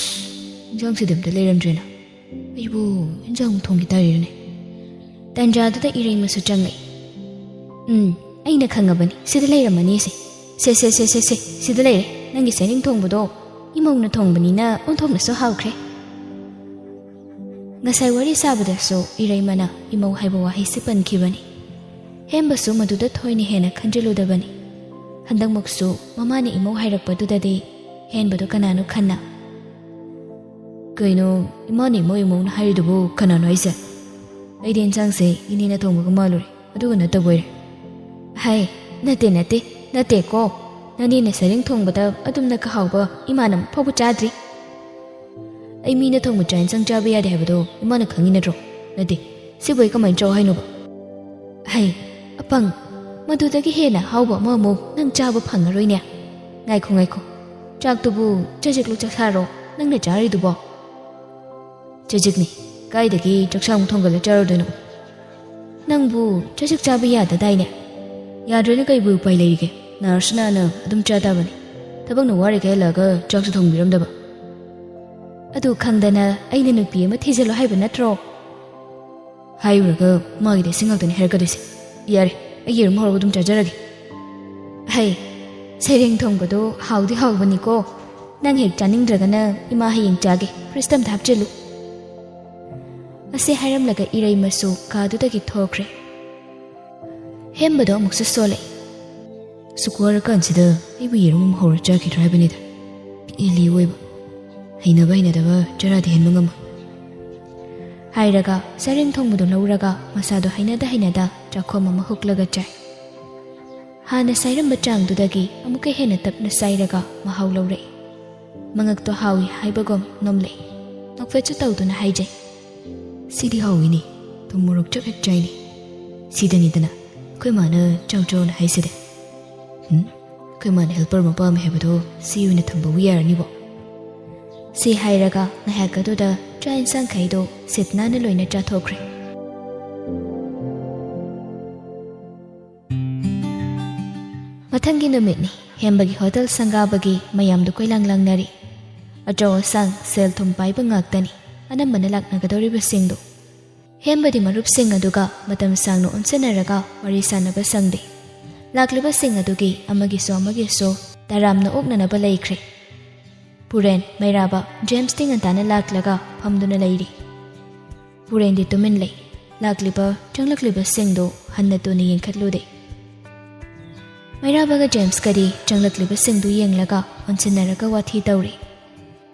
ꯏꯟꯁꯥꯡꯁꯤꯗꯤ ꯑꯝꯇ ꯂꯩꯔꯝꯗ꯭ꯔꯦꯅ꯫ ꯑꯩꯕꯨ ꯏꯟꯁꯥꯡ ꯊꯣꯡꯈꯤ ꯇꯥꯔꯦꯅꯦ꯫" ꯇꯟꯖꯥꯗꯨꯗ ꯏꯔꯩꯃꯁꯨ ꯆꯪꯂꯛꯏ꯫ "ꯎꯝ, ꯑꯩꯅ ꯈꯪꯉꯕꯅꯤ, ꯁꯤꯗ ꯂꯩꯔꯝꯃꯅꯤꯁꯦ꯫ ꯁꯦ ꯁꯦ ꯁꯦ ꯁꯦ ꯁꯦ, ꯁꯤꯗ ꯂꯩꯔꯦ꯫ ꯅꯪꯒꯤ ꯁꯔꯦꯡ ꯊꯣꯡꯕꯗꯣ ꯏꯃꯧꯅ ꯊꯣꯡꯕꯅꯤꯅ ꯑꯣꯟꯊꯣꯛꯅꯁꯨ ꯍꯥꯎꯈ꯭ꯔꯦ꯫ ꯉꯁꯥꯏ ꯋꯥꯔꯤ ꯁꯥꯕꯗꯁꯨ ꯏꯔꯩꯃꯅ ꯏꯃꯧ ꯍꯥꯏꯕ ꯋꯥꯍꯩꯁꯤ ꯄꯟꯈꯤꯕꯅꯤ꯫ ꯍꯦꯝꯕꯁꯨ ꯃꯗꯨꯗ ꯊꯣꯏꯅ ꯍꯦꯟꯅ ꯈꯟꯖꯤꯜꯂꯨꯗꯕꯅꯤ꯫ ꯍꯟꯗꯛꯃꯛꯁꯨ ꯃꯃꯥꯅ ꯏꯃꯧ ꯍꯥꯏꯔꯛꯄꯗꯨꯗꯗꯤ ꯍꯦꯟꯕꯗꯣ ꯀꯅꯥꯅꯣ ꯈꯟꯅ, "ꯀꯩꯅꯣ, ꯏꯃꯥꯅ ꯏꯃꯧ ꯏꯃꯧꯅ ꯍꯥꯏꯔꯤꯗꯨꯕꯨ ꯀꯅꯥꯅꯣ ꯍꯥꯏꯁꯦ? ꯑꯩꯗꯤ ꯏꯟꯁꯥꯡꯁꯦ ꯏꯅꯦꯅ ꯊꯣꯡꯕꯒ ꯃꯥꯜꯂꯨꯔꯦ, ꯑꯗꯨꯒ ꯅꯠꯇꯕ ꯑꯣꯏꯔꯦ꯫" "ꯍꯥꯏ, ꯅꯠꯇꯦ ꯅꯠꯇꯦ, ꯅꯠꯇꯦꯀꯣ꯫ ꯅꯅꯦꯅ ꯁꯔꯦꯡ ꯊꯣꯡꯕꯗ ꯑꯗꯨꯝꯅ ꯀꯍꯥꯎꯕ ꯏꯃꯥꯅ ꯑꯃꯨꯛ ꯐꯥꯎꯕ ꯆꯥꯗ꯭ꯔꯤ꯫ ꯑꯩ ꯃꯤꯅ ꯊꯣꯡꯕ ꯆꯥꯛ ꯏꯟꯁꯥꯡ ꯆꯥꯕ ꯌꯥꯗꯦ ꯍꯥꯏꯕꯗꯣ ꯏꯃꯥꯅ ꯈꯪꯉꯤ ꯅꯠꯇ꯭ꯔꯣ? ꯅꯠꯇꯦ, ꯁꯤꯕꯨ ꯑꯩ ꯀꯃꯥꯏꯅ ꯆꯥꯎ ꯍꯥꯏꯅꯣꯕ?" "ꯍꯩ, ꯑꯄꯪ, ꯃꯗꯨꯗꯒꯤ ꯍꯦꯟꯅ ꯍꯥꯎꯕ ꯑꯃ ꯑꯃꯨꯛ ꯅꯪ ꯆꯥꯕ ꯐꯪꯉꯔꯣꯏꯅꯦ꯫ ꯉꯥꯏꯈꯣ ꯉꯥꯏꯈꯣ, ꯆꯥꯛꯇꯨꯕꯨ ꯆꯖꯤꯛꯂꯣ ꯆꯥꯛꯁꯥꯔꯣ ꯅꯪꯅ ꯆꯥꯔꯤꯗꯨꯕꯣ?" "ꯆꯖꯤꯛꯅꯤ, ꯀꯥꯏꯗꯒꯤ ꯆꯥꯛꯁꯥꯡ ꯊꯣꯡꯒꯠꯂ ꯆꯥꯔꯨꯗꯣꯏꯅꯣ? ꯅꯪꯕꯨ ꯆꯖꯤꯛ ꯆꯥꯕ ꯌꯥꯗꯗꯥꯏꯅꯦ?" "ꯌꯥꯗ꯭ꯔꯦꯅ ꯀꯩꯕꯨ ꯎꯄꯥꯏ ꯂꯩꯔꯤꯒꯦ? ꯅꯥꯔꯁ ꯅꯥꯅ ꯑꯗꯨꯝ ꯆꯥ ꯇꯥꯕꯅꯤ꯫ ꯊꯕꯛꯅ ꯋꯥꯔꯤꯈꯩ ꯍꯜꯂꯛꯑꯒ ꯆꯥꯛꯁꯨ ꯊꯣꯡꯕꯤꯔꯝꯗꯕ꯫" "ꯑꯗꯨ ꯈꯪꯗꯅ ꯑꯩꯅ ꯅꯨꯄꯤ ꯑꯃ ꯊꯤꯖꯤꯜꯂꯣ ꯍꯥꯏꯕ ꯅꯠꯇ꯭ꯔꯣ?" "ꯍꯥꯏꯔꯨꯔꯒ ꯃꯥꯒꯤꯗꯤ ꯁꯤ ꯉꯥꯛꯇꯅꯤ ꯍꯥꯏꯔꯛꯀꯗꯣꯏꯁꯦ꯫ ꯌꯥꯔꯦ, ꯑꯩ ꯌꯦꯔꯨꯝ ꯍꯧꯔꯒ ꯑꯗꯨꯝ ꯆꯥꯖꯔꯒꯦ꯫" "ꯍꯩ, ꯁꯩꯔꯦꯡ ꯊꯣꯡꯕꯗꯣ ꯍꯥꯎꯗꯤ ꯍꯥꯎꯕꯅꯤꯀꯣ꯫ ꯅꯪ ꯍꯦꯛ ꯆꯥꯅꯤꯡꯗ꯭ꯔꯒꯅ ꯏꯃꯥ ꯍꯌꯦꯡ ꯆꯥꯒꯦ, ꯐ꯭ꯔꯤꯖꯇ ꯑꯝꯇ ꯍꯥꯞꯆꯤꯜꯂꯨ꯫" ꯑꯁꯤ ꯍꯥꯏꯔꯝꯂꯒ ꯏꯔꯩꯃꯁꯨ ꯀꯥꯗꯨꯗꯒꯤ ꯊꯣꯛꯈ꯭ꯔꯦ꯫ ꯍꯦꯝꯕꯗꯣ ꯑꯃꯨꯛꯁꯨ ꯁꯣꯜꯂꯛꯏ꯫ "ꯁꯨꯛ ꯋꯥꯔꯀꯥꯟꯁꯤꯗ ꯑꯩꯕꯨ ꯌꯦꯔꯨꯝ ꯑꯃ ꯍꯧꯔ ꯆꯥꯈꯤꯗ꯭ꯔꯣ ꯍꯥꯏꯕꯅꯤꯗ꯫ ꯄꯦꯜꯂꯤ ꯑꯣꯏꯕ꯫ ꯍꯩꯅꯕ ꯍꯩꯅꯗꯕ ꯆꯔꯥꯗꯤ ꯍꯦꯟꯕ ꯉꯝꯃꯣꯏ꯫" ꯍꯥꯏꯔꯒ ꯁꯔꯦꯡ ꯊꯣꯡꯕꯗꯨ ꯂꯧꯔꯒ ꯃꯁꯥꯗꯣ ꯍꯩꯅꯗ ꯍꯩꯅꯗ ꯆꯥꯛꯈꯣꯝ ꯑꯃ ꯍꯨꯛꯂꯒ ꯆꯥꯏ꯫ ꯍꯥꯟꯅ ꯁꯥꯏꯔꯝꯕ ꯆꯥꯡꯗꯨꯗꯒꯤ ꯑꯃꯨꯛꯀ ꯍꯦꯟꯅ ꯇꯞꯅ ꯁꯥꯏꯔꯒ ꯃꯍꯥꯎ ꯂꯧꯔꯛꯏ꯫ ꯃꯉꯛꯇꯣ ꯍꯥꯎꯏ ꯍꯥꯏꯕꯒꯨꯝ ꯅꯣꯝꯂꯛꯏ꯫ ꯅꯣꯛꯐꯦꯠꯁꯨ ꯇꯧꯗꯨꯅ ꯍꯥꯏꯖꯩ, "ꯁꯤꯗꯤ ꯍꯥꯎꯏꯅꯦ, ꯊꯨꯝ ꯃꯣꯔꯣꯛ ꯆꯞ ꯍꯦꯛ ꯆꯥꯏꯅꯦ꯫ ꯁꯤꯗꯅꯤꯗꯅ ꯑꯩꯈꯣꯏ ꯃꯥꯅ ꯆꯥꯎ ꯆꯥꯎꯅ ꯍꯥꯏꯁꯤꯗꯤ꯫ ꯎꯝ, ꯑꯩꯈꯣꯏ ꯃꯥꯅ ꯍꯦꯜꯄꯔ ꯑꯃ ꯄꯥꯝꯃꯦ ꯍꯥꯏꯕꯗꯣ ꯁꯤ ꯑꯣꯏꯅ ꯊꯝꯕꯕꯨ ꯌꯥꯔꯅꯤꯕꯣ꯫" ꯁꯤ ꯍꯥꯏꯔꯒ ꯉꯥꯏꯍꯥꯛ ꯑꯗꯨꯗ ꯆꯥꯛ ꯏꯟꯁꯥꯡꯈꯩꯗꯣ ꯁꯤꯠ ꯅꯥꯟꯅ ꯂꯣꯏꯅ ꯆꯥꯊꯣꯛꯈ꯭ꯔꯦ꯫ ꯃꯊꯪꯒꯤ ꯅꯨꯃꯤꯠꯅꯤ꯫ ꯍꯦꯝꯕꯒꯤ ꯍꯣꯇꯦꯜ ꯁꯪꯒꯥꯕꯒꯤ ꯃꯌꯥꯝꯗꯨ ꯀꯣꯏꯂꯥꯡ ꯂꯥꯡꯅꯔꯤ꯫ ꯑꯆꯧ ꯑꯁꯥꯡ, ꯁꯦꯜ ꯊꯨꯝ ꯄꯥꯏꯕ ꯉꯥꯛꯇꯅꯤ ꯑꯅꯝꯕꯅ ꯂꯥꯛꯅꯒꯗꯧꯔꯤꯕꯁꯤꯡꯗꯨ꯫ ꯍꯦꯝꯕꯗꯤ ꯃꯔꯨꯞꯁꯤꯡ ꯑꯗꯨꯒ ꯃꯇꯝ ꯁꯥꯡꯅ ꯑꯣꯟꯁꯤꯟꯅꯔꯒ ꯋꯥꯔꯤ ꯁꯥꯟꯅꯕ ꯁꯪꯗꯦ꯫ ꯂꯥꯛꯂꯤꯕꯁꯤꯡ ꯑꯗꯨꯒꯤ ꯑꯃꯒꯤꯁꯨ ꯑꯃꯒꯤꯁꯨ ꯇꯔꯥꯝꯅ ꯑꯣꯛꯅꯅꯕ ꯂꯩꯈ꯭ꯔꯦ꯫ ꯄꯨꯔꯦꯟ, ꯃꯩꯔꯥꯕ, ꯖꯦꯝꯁꯇꯤ ꯉꯟꯇꯥꯅ ꯂꯥꯛꯂꯒ ꯐꯝꯗꯨꯅ ꯂꯩꯔꯤ꯫ ꯄꯨꯔꯦꯟꯗꯤ ꯇꯨꯃꯤꯟ ꯂꯩ꯫ ꯂꯥꯛꯂꯤꯕ, ꯆꯪꯂꯛꯂꯤꯕꯁꯤꯡꯗꯨ ꯍꯟꯅ ꯇꯨꯅ ꯌꯦꯡꯈꯠꯂꯨꯗꯦ꯫ ꯃꯩꯔꯥꯕꯒ ꯖꯦꯝꯁꯀꯗꯤ ꯆꯪꯂꯛꯂꯤꯕꯁꯤꯡꯗꯨ ꯌꯦꯡꯂꯒ ꯑꯣꯟꯁꯤꯟꯅꯔꯒ ꯋꯥꯊꯤ ꯇꯧꯔꯤ꯫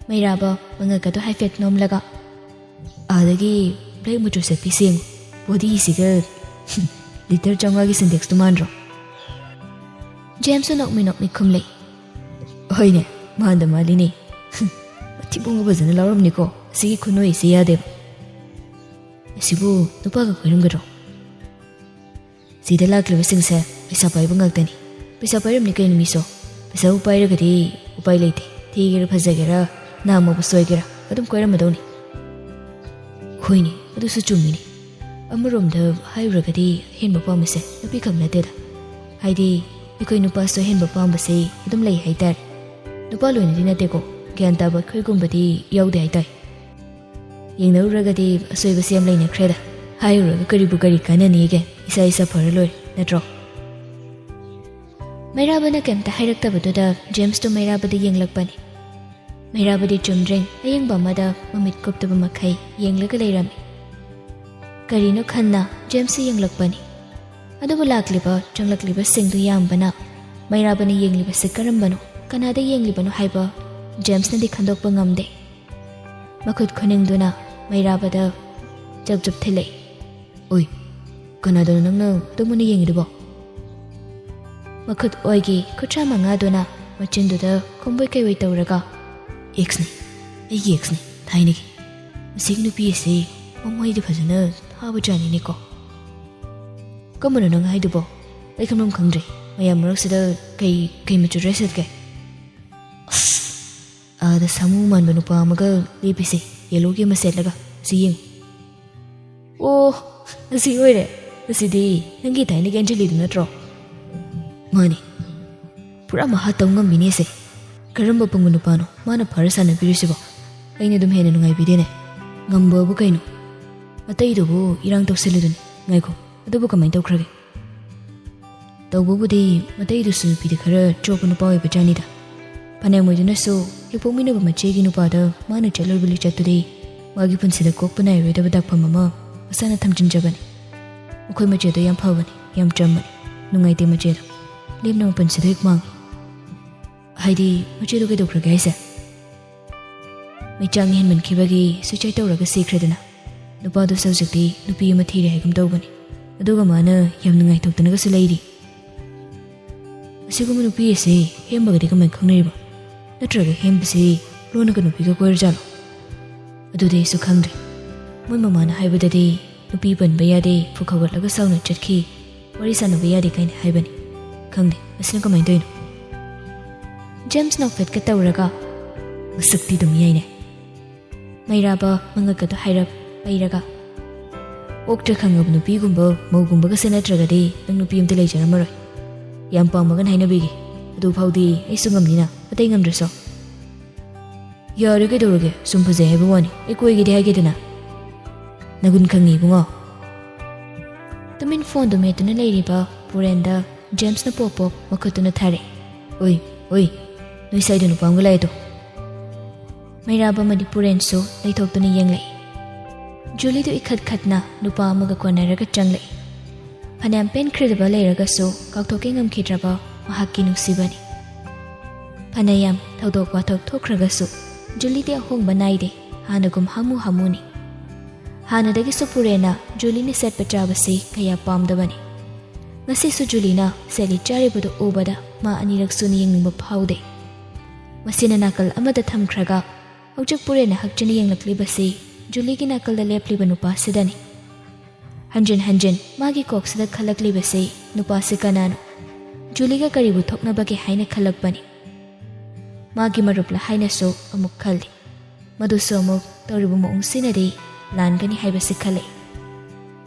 ꯃꯩꯔꯥꯕ ꯃꯉꯛ ꯑꯗꯨ ꯍꯥꯏꯐꯦꯠ ꯅꯣꯝꯂꯒ, "ꯑꯥꯗꯒꯤ ꯕ꯭ꯂꯦꯛ ꯃꯆꯨ ꯁꯦꯠꯄꯤ ꯁꯦꯡꯉꯨ, ꯕꯣꯗꯤꯁꯤꯒ ꯂꯤꯇꯔ ꯆꯥꯝꯃꯉꯥꯒꯤ ꯁꯤꯟꯗꯦꯛꯁꯇꯨ ꯃꯥꯟꯗ꯭ꯔꯣ?" ꯖꯦꯝꯁꯁꯨ ꯅꯣꯛꯃꯤ ꯅꯣꯛꯃꯤ ꯈꯨꯝꯂꯛꯏ꯫ "ꯍꯣꯏꯅꯦ, ꯃꯥꯟꯗ ꯃꯥꯜꯂꯤꯅꯦ꯫ ꯃꯊꯤꯕꯣꯡꯒ ꯐꯖꯅ ꯂꯥꯎꯔꯝꯅꯤꯀꯣ, ꯑꯁꯤꯒꯤ ꯈꯨꯅꯣꯏꯁꯦ ꯌꯥꯗꯦꯕ꯫ ꯑꯁꯤꯕꯨ ꯅꯨꯄꯥꯒ ꯀꯣꯏꯔꯝꯒꯗ꯭ꯔꯣ? ꯁꯤꯗ ꯂꯥꯛꯂꯤꯕꯁꯤꯡꯁꯦ ꯄꯩꯁꯥ ꯄꯥꯏꯕ ꯉꯥꯛꯇꯅꯤ꯫ ꯄꯩꯁꯥ ꯄꯥꯏꯔꯝꯅꯤ ꯀꯩꯅꯣ ꯃꯤꯁꯨ꯫ ꯄꯩꯁꯥꯕꯨ ꯄꯥꯏꯔꯒꯗꯤ ꯎꯄꯥꯏ ꯂꯩꯇꯦ꯫ ꯊꯤꯒꯦꯔꯥ ꯐꯖꯒꯦꯔꯥ, ꯅꯥꯝꯃꯕꯨ ꯁꯣꯏꯒꯦꯔꯥ, ꯑꯗꯨꯝ ꯀꯣꯏꯔꯝꯃꯗꯧꯅꯤ꯫" ꯍꯣꯏꯅꯦ, ꯑꯗꯨꯁꯨ ꯆꯨꯝꯃꯤꯅꯦ꯫ ꯑꯃꯔꯣꯝꯗ ꯍꯥꯏꯔꯨꯔꯒꯗꯤ ꯑꯍꯦꯟꯕ ꯄꯥꯝꯕꯁꯦ ꯅꯨꯄꯤꯈꯛ ꯅꯠꯇꯦꯗ꯫ ꯍꯥꯏꯗꯤ, ꯑꯩꯈꯣꯏ ꯅꯨꯄꯥꯁꯨ ꯑꯍꯦꯟꯕ ꯄꯥꯝꯕꯁꯦ ꯑꯗꯨꯝ ꯂꯩ ꯍꯥꯏꯇꯥꯔꯦ꯫ ꯅꯨꯄꯥ ꯂꯣꯏꯅꯗꯤ ꯅꯠꯇꯦꯀꯣ, ꯒ꯭ꯌꯥꯟ ꯇꯥꯕ ꯑꯩꯈꯣꯏꯒꯨꯝꯕꯗꯤ ꯌꯥꯎꯗꯦ ꯍꯥꯏꯇꯥꯔꯦ꯫ ꯌꯦꯡꯅꯔꯨꯔꯒꯗꯤ ꯑꯁꯣꯏꯕꯁꯦ ꯌꯥꯝ ꯂꯩꯅꯈ꯭ꯔꯦꯗ꯫ ꯍꯥꯏꯔꯨꯔꯒ ꯀꯔꯤꯕꯨ ꯀꯔꯤ ꯀꯥꯟꯅꯅꯤꯒꯦ? ꯏꯁꯥ ꯏꯁꯥ ꯐꯔ ꯂꯣꯏꯔꯦ, ꯅꯠꯇ꯭ꯔꯣ? ꯃꯩꯔꯥꯕꯅ ꯀꯩꯝꯇ ꯍꯥꯏꯔꯛꯇꯕꯗꯨꯗ ꯖꯦꯝꯁꯇꯣ ꯃꯩꯔꯥꯕꯗ ꯌꯦꯡꯂꯛꯄꯅꯤ꯫ ꯃꯩꯔꯥꯕꯗꯤ ꯆꯨꯝꯗ꯭ꯔꯤꯡ ꯑꯌꯦꯡꯕ ꯑꯃꯗ ꯃꯃꯤꯠ ꯀꯨꯞꯇꯕ ꯃꯈꯩ ꯌꯦꯡꯂꯒ ꯂꯩꯔꯝꯃꯤ꯫ ꯀꯔꯤꯅꯣ ꯈꯟꯅ ꯖꯦꯝꯁꯁꯨ ꯌꯦꯡꯂꯛꯄꯅꯤ꯫ ꯑꯗꯨꯕꯨ ꯂꯥꯛꯂꯤꯕ ꯆꯪꯂꯛꯂꯤꯕꯁꯤꯡꯗꯨ ꯌꯥꯝꯕꯅ ꯃꯩꯔꯥꯕꯅ ꯌꯦꯡꯂꯤꯕꯁꯤ ꯀꯔꯝꯕꯅꯣ, ꯀꯅꯥꯗ ꯌꯦꯡꯂꯤꯕꯅꯣ ꯍꯥꯏꯕ ꯖꯦꯝꯁꯅꯗꯤ ꯈꯟꯗꯣꯛꯄ ꯉꯝꯗꯦ꯫ ꯃꯈꯨꯠ ꯈꯨꯅꯤꯡꯗꯨꯅ ꯃꯩꯔꯥꯕꯗ ꯆꯞ ꯆꯞ ꯊꯤꯜꯂꯛꯏ꯫ "ꯑꯣꯏ, ꯀꯅꯥꯗꯅꯣ ꯅꯪꯅ ꯑꯗꯨꯝ ꯃꯨꯟꯅ ꯌꯦꯡꯉꯤꯗꯨꯕꯣ?" ꯃꯈꯨꯠ ꯑꯣꯏꯒꯤ ꯈꯨꯠꯁꯥ ꯃꯉꯥꯗꯨꯅ ꯃꯆꯤꯟꯗꯨꯗ ꯈꯨꯝꯕꯣꯏ ꯀꯩꯕꯣꯏ ꯇꯧꯔꯒ, "ꯑꯦꯛꯁꯅꯤ, ꯑꯩꯒꯤ ꯑꯦꯛꯁꯅꯤ, ꯊꯥꯏꯅꯒꯤ꯫ ꯃꯁꯤꯒꯤ ꯅꯨꯄꯤ ꯑꯁꯤ ꯃꯃꯩꯗꯤ ꯐꯖꯅ ꯊꯥꯕ ꯖꯥꯠꯅꯤꯅꯦꯀꯣ꯫" "ꯀꯝꯕꯅꯣ ꯅꯪ ꯍꯥꯏꯗꯨꯕꯣ? ꯑꯩ ꯈꯪꯐꯝ ꯈꯪꯗ꯭ꯔꯦ꯫ ꯃꯌꯥꯝ ꯃꯔꯛꯁꯤꯗ ꯀꯩ, ꯀꯩ ꯃꯆꯨ ꯗ꯭ꯔꯦꯁ ꯁꯦꯠꯀꯦ?" ꯑꯁ! ꯑꯥꯗ ꯁꯥꯃꯨ ꯃꯥꯟꯕ ꯅꯨꯄꯥ ꯑꯃꯒ ꯂꯦꯞꯄꯤꯁꯦ, ꯌꯦꯂꯣꯒꯤ ꯑꯃ ꯁꯦꯠꯂꯒ꯫ ꯁꯤ ꯌꯦꯡꯉꯨ꯫ "ꯑꯣ, ꯑꯁꯤ ꯑꯣꯏꯔꯦ꯫ ꯑꯁꯤꯗꯤ ꯅꯪꯒꯤ ꯊꯥꯏꯅꯒꯤ ꯑꯦꯟꯖꯦꯂꯤꯗꯨ ꯅꯠꯇ꯭ꯔꯣ?" "ꯃꯥꯅꯤ꯫ ꯄꯨꯔꯥ ꯃꯍꯥ ꯇꯧ ꯉꯝꯕꯤꯅꯦ ꯑꯁꯦ꯫ ꯀꯔꯝꯕ ꯄꯪꯕ ꯅꯨꯄꯥꯅꯣ ꯃꯥꯅ ꯐꯥꯔ ꯁꯥꯟꯅꯕꯤꯔꯤꯁꯤꯕꯣ? ꯑꯩꯅ ꯑꯗꯨꯝ ꯍꯦꯟꯅ ꯅꯨꯡꯉꯥꯏꯕꯤꯗꯦꯅꯦ꯫ ꯉꯝꯕꯕꯨ ꯀꯩꯅꯣ? ꯑꯇꯩꯗꯨꯕꯨ ꯏꯔꯥꯡ ꯇꯧꯁꯜꯂꯤꯗꯨꯅꯤ꯫ ꯉꯥꯏꯈꯣ, ꯑꯗꯨꯕꯨ ꯀꯃꯥꯏꯅ ꯇꯧꯈ꯭ꯔꯒꯦ?" ꯇꯧꯕꯕꯨꯗꯤ ꯃꯇꯩꯗꯨꯁꯨ ꯅꯨꯄꯤꯗꯤ ꯈꯔ ꯆꯣꯞꯄ ꯅꯨꯄꯥ ꯑꯣꯏꯕꯖꯥꯠꯅꯤꯗ꯫ ꯐꯅꯌꯥꯝ ꯑꯣꯏꯗꯨꯅꯁꯨ ꯍꯦꯛ ꯄꯣꯛꯃꯤꯟꯅꯕ ꯃꯆꯦꯒꯤ ꯅꯨꯄꯥꯗ ꯃꯥꯅ ꯆꯠꯂꯣꯏꯕ ꯂꯤꯆꯠꯇꯨꯗꯤ ꯃꯥꯒꯤ ꯄꯨꯟꯁꯤꯗ ꯀꯣꯛꯄ ꯅꯥꯏꯔꯣꯏꯗꯕ ꯗꯥꯛꯐꯝ ꯑꯃ ꯃꯁꯥꯅ ꯊꯝꯖꯤꯟꯖꯕꯅꯤ꯫ ꯃꯈꯣꯏ ꯃꯆꯦꯗꯣ ꯌꯥꯝ ꯐꯕꯅꯤ, ꯌꯥꯝ ꯆꯝꯕꯅꯤ꯫ ꯅꯨꯡꯉꯥꯏꯇꯦ ꯃꯆꯦꯗꯣ꯫ ꯂꯦꯝꯅ ꯃꯄꯨꯟꯁꯤꯗꯣ ꯍꯦꯛ ꯃꯥꯡꯉꯤ꯫ ꯍꯥꯏꯗꯤ ꯃꯆꯦꯗꯣ ꯀꯩꯗꯧꯈ꯭ꯔꯒꯦ ꯍꯥꯏꯁꯦ? ꯃꯩꯆꯥꯛꯅ ꯍꯦꯟꯃꯟꯈꯤꯕꯒꯤ suicide ꯇꯧꯔꯒ ꯁꯤꯈ꯭ꯔꯦꯗꯅ꯫ ꯅꯨꯄꯥꯗꯨꯁꯨ ꯍꯧꯖꯤꯛꯇꯤ ꯅꯨꯄꯤ ꯑꯃ ꯊꯤꯔꯦ ꯍꯥꯏꯒꯨꯝ ꯇꯧꯕꯅꯤ꯫ ꯑꯗꯨꯒ ꯃꯥꯅ ꯌꯥꯝ ꯅꯨꯡꯉꯥꯏꯊꯣꯛꯇꯅꯒꯁꯨ ꯂꯩꯔꯤ꯫ ꯑꯁꯤꯒꯨꯝꯕ ꯅꯨꯄꯤ ꯑꯁꯤ ꯍꯦꯝꯕꯒꯗꯤ ꯀꯃꯥꯏꯅ ꯈꯪꯅꯔꯤꯕ? ꯅꯠꯇ꯭ꯔꯒ ꯍꯦꯝꯕꯁꯤ ꯂꯣꯟꯅꯒ ꯅꯨꯄꯤꯒ ꯀꯣꯏꯔꯖꯥꯠꯂꯣ? ꯑꯗꯨꯗꯤ ꯑꯩꯁꯨ ꯈꯪꯗ꯭ꯔꯦ꯫ ꯃꯣꯏ ꯃꯃꯥꯅ ꯍꯥꯏꯕꯗꯗꯤ ꯅꯨꯄꯤ ꯄꯟꯕ ꯌꯥꯗꯦ, ꯐꯨ ꯈꯧꯒꯠꯂꯒ ꯁꯥꯎꯅ ꯆꯠꯈꯤ, ꯋꯥꯔꯤ ꯁꯥꯟꯅꯕ ꯌꯥꯗꯦ ꯀꯥꯏꯅ ꯍꯥꯏꯕꯅꯤ꯫ ꯈꯪꯗꯦ, ꯃꯁꯤꯅ ꯀꯃꯥꯏꯅ ꯇꯧꯔꯤꯅꯣ? ꯖꯦꯝꯁ ꯅꯣꯛꯐꯦꯠꯀ ꯇꯧꯔꯒ, "ꯃꯁꯛꯇꯤ ꯑꯗꯨꯝ ꯌꯥꯏꯅꯦ꯫ ꯃꯩꯔꯥꯕ ꯃꯉꯛꯀꯗꯣ ꯍꯥꯏꯔꯞ ꯄꯩꯔꯒ, ꯑꯣꯛꯇ꯭ꯔꯦ ꯈꯪꯉꯕ ꯅꯨꯄꯤꯒꯨꯝꯕ ꯃꯧꯒꯨꯝꯕꯒꯁꯦ ꯅꯠꯇ꯭ꯔꯒꯗꯤ ꯅꯪ ꯅꯨꯄꯤ ꯑꯝꯇ ꯂꯩꯖꯔꯝꯃꯔꯣꯏ꯫ ꯌꯥꯝ ꯄꯥꯝꯃꯒꯅ ꯍꯥꯏꯅꯕꯤꯒꯦ꯫ ꯑꯗꯨ ꯐꯥꯎꯗꯤ ꯑꯩꯁꯨ ꯉꯝꯅꯤꯅ, ꯑꯇꯩ ꯉꯝꯗ꯭ꯔꯁꯨ꯫" "ꯌꯥꯔꯦ ꯀꯩꯗꯧꯔꯒꯦ, ꯁꯨꯝ ꯐꯖꯩ ꯍꯥꯏꯕ ꯋꯥꯅꯤ, ꯑꯩ ꯀꯣꯏꯒꯦꯗꯤ ꯍꯥꯏꯒꯦꯗꯅ꯫ ꯅꯒꯨꯟ ꯈꯪꯉꯤ ꯏꯕꯨꯡꯉꯣ꯫" ꯇꯨꯃꯤꯟ ꯐꯣꯟꯗꯨ ꯃꯦꯠꯇꯨꯅ ꯂꯩꯔꯤꯕ ꯄꯨꯔꯦꯟꯗ ꯖꯦꯝꯁꯅ ꯄꯣꯞ ꯄꯣꯞ ꯃꯈꯨꯠꯇꯨꯅ ꯊꯥꯔꯦ꯫ "ꯑꯣꯏ, ꯑꯣꯏ, ꯅꯣꯏ ꯁꯥꯏꯗꯣ ꯅꯨꯄꯥ ꯑꯃꯒ ꯂꯥꯛꯑꯦꯗꯣ꯫" ꯃꯩꯔꯥꯕ ꯑꯃꯗꯤ ꯄꯨꯔꯦꯟꯁꯨ ꯂꯩꯊꯣꯛꯇꯨꯅ ꯌꯦꯡꯂꯛꯏ꯫ ꯖꯨꯂꯤꯗꯨ ꯏꯈꯠ ꯈꯠꯅ ꯅꯨꯄꯥ ꯑꯃꯒ ꯀꯣꯟꯅꯔꯒ ꯆꯪꯂꯛꯏ꯫ ꯐꯅꯌꯥꯝ ꯄꯦꯟꯈ꯭ꯔꯗꯕ ꯂꯩꯔꯒꯁꯨ ꯀꯥꯎꯊꯣꯛꯀꯦ ꯉꯝꯈꯤꯗ꯭ꯔꯕ ꯃꯍꯥꯛꯀꯤ ꯅꯨꯡꯁꯤꯕꯅꯤ꯫ ꯐꯅꯌꯥꯝ ꯊꯧꯗꯣꯛ ꯋꯥꯊꯣꯛ ꯊꯣꯛꯈ꯭ꯔꯒꯁꯨ ꯖꯨꯂꯤꯗꯤ ꯑꯍꯣꯡꯕ ꯅꯥꯏꯗꯦ, ꯍꯥꯟꯅꯒꯨꯝ ꯍꯥꯃꯨ ꯍꯥꯃꯨꯅꯤ꯫ ꯍꯥꯟꯅꯗꯒꯤꯁꯨ ꯄꯨꯔꯦꯟꯅ ꯖꯨꯂꯤꯅ ꯁꯦꯠꯄ ꯆꯥꯕꯁꯤ ꯀꯌꯥ ꯄꯥꯝꯗꯕꯅꯤ꯫ ꯉꯁꯤꯁꯨ ꯖꯨꯂꯤꯅ ꯁꯦꯠꯂꯤ ꯆꯥꯔꯤꯕꯗꯨ ꯎꯕꯗ ꯃꯥ ꯑꯅꯤꯔꯛ ꯁꯨꯅ ꯌꯦꯡꯅꯤꯡꯕ ꯐꯥꯎꯗꯦ꯫ ꯃꯁꯤꯅ ꯅꯥꯀꯜ ꯑꯃꯗ ꯊꯝꯈ꯭ꯔꯒ ꯍꯧꯖꯤꯛ ꯄꯨꯔꯦꯟꯅ ꯍꯛꯆꯤꯟꯅ ꯌꯦꯡꯂꯛꯂꯤꯕꯁꯤ ꯖꯨꯂꯤꯒꯤ ꯅꯥꯀꯜꯗ ꯂꯦꯞꯂꯤꯕ ꯅꯨꯄꯥꯁꯤꯗꯅꯤ꯫ ꯍꯟꯖꯤꯟ ꯍꯟꯖꯤꯟ ꯃꯥꯒꯤ ꯀꯣꯛꯁꯤꯗ ꯈꯜꯂꯛꯂꯤꯕꯁꯤ ꯅꯨꯄꯥꯁꯤ ꯀꯅꯥꯅꯣ? ꯖꯨꯂꯤꯒ ꯀꯔꯤꯕꯨ ꯊꯣꯛꯅꯕꯒꯦ ꯍꯥꯏꯅ ꯈꯜꯂꯛꯄꯅꯤ꯫ ꯃꯥꯒꯤ ꯃꯔꯨꯞꯂ ꯍꯥꯏꯅꯁꯨ ꯑꯃꯨꯛ ꯈꯜꯂꯤ꯫ ꯃꯗꯨꯁꯨ ꯑꯃꯨꯛ ꯇꯧꯔꯤꯕ ꯃꯑꯣꯡꯁꯤꯅꯗꯤ ꯂꯥꯟꯒꯅꯤ ꯍꯥꯏꯕꯁꯤ ꯈꯜꯂꯛꯏ꯫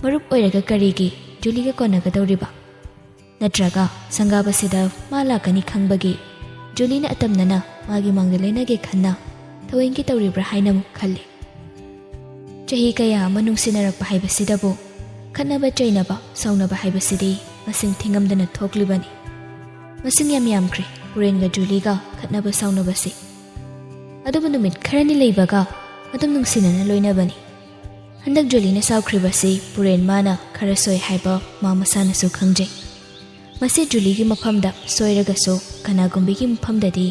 ꯃꯔꯨꯞ ꯑꯣꯏꯔꯒ ꯀꯔꯤꯒꯤ ꯖꯨꯂꯤꯒ ꯀꯣꯟꯅꯒꯗꯧꯔꯤꯕ? ꯅꯠꯇ꯭ꯔꯒ ꯁꯪꯒꯥꯕꯁꯤꯗ ꯃꯥ ꯂꯥꯛꯀꯅꯤ ꯈꯪꯕꯒꯤ ꯖꯨꯂꯤꯅ ꯑꯇꯝꯅꯅ ꯃꯥꯒꯤ ꯃꯥꯡꯗ ꯂꯦꯟꯅꯒꯦ ꯈꯟꯅ ꯊꯑꯣꯏꯒꯤ ꯇꯧꯔꯤꯕ꯭ꯔꯥ ꯍꯥꯏꯅ ꯑꯃꯨꯛ ꯈꯜꯂꯤ꯫ ꯆꯍꯤ ꯀꯌꯥ ꯑꯃ ꯅꯨꯡꯁꯤꯅꯔꯛꯄ ꯍꯥꯏꯕꯁꯤꯗꯕꯨ ꯈꯠꯅꯕ ꯆꯩꯅꯕ, ꯁꯥꯎꯅꯕ ꯍꯥꯏꯕꯁꯤꯗꯤ ꯃꯁꯤꯡ ꯊꯤꯉꯝꯗꯅ ꯊꯣꯛꯂꯤꯕꯅꯤ꯫ ꯃꯁꯤꯡ ꯌꯥꯝ ꯌꯥꯝꯈ꯭ꯔꯦ ꯄꯨꯔꯦꯟꯒ ꯖꯨꯂꯤꯒ ꯈꯠꯅꯕ ꯁꯥꯎꯅꯕꯁꯤ꯫ ꯑꯗꯨꯕꯨ ꯅꯨꯃꯤꯠ ꯈꯔꯅꯤ ꯂꯩꯕꯒ ꯑꯗꯨꯝ ꯅꯨꯡꯁꯤꯅꯅ ꯂꯣꯏꯅꯕꯅꯤ꯫ ꯍꯟꯗꯛ ꯖꯨꯂꯤꯅ ꯁꯥꯎꯈ꯭ꯔꯤꯕꯁꯤ ꯄꯨꯔꯦꯟ ꯃꯥꯅ ꯈꯔ ꯁꯣꯏ ꯍꯥꯏꯕ ꯃꯥ ꯃꯁꯥꯅꯁꯨ ꯈꯪꯖꯩ꯫ ꯃꯁꯤ ꯖꯨꯂꯤꯒꯤ ꯃꯐꯝꯗ ꯁꯣꯏꯔꯒꯁꯨ ꯀꯅꯥꯒꯨꯝꯕꯤꯒꯤ ꯃꯐꯝꯗꯗꯤ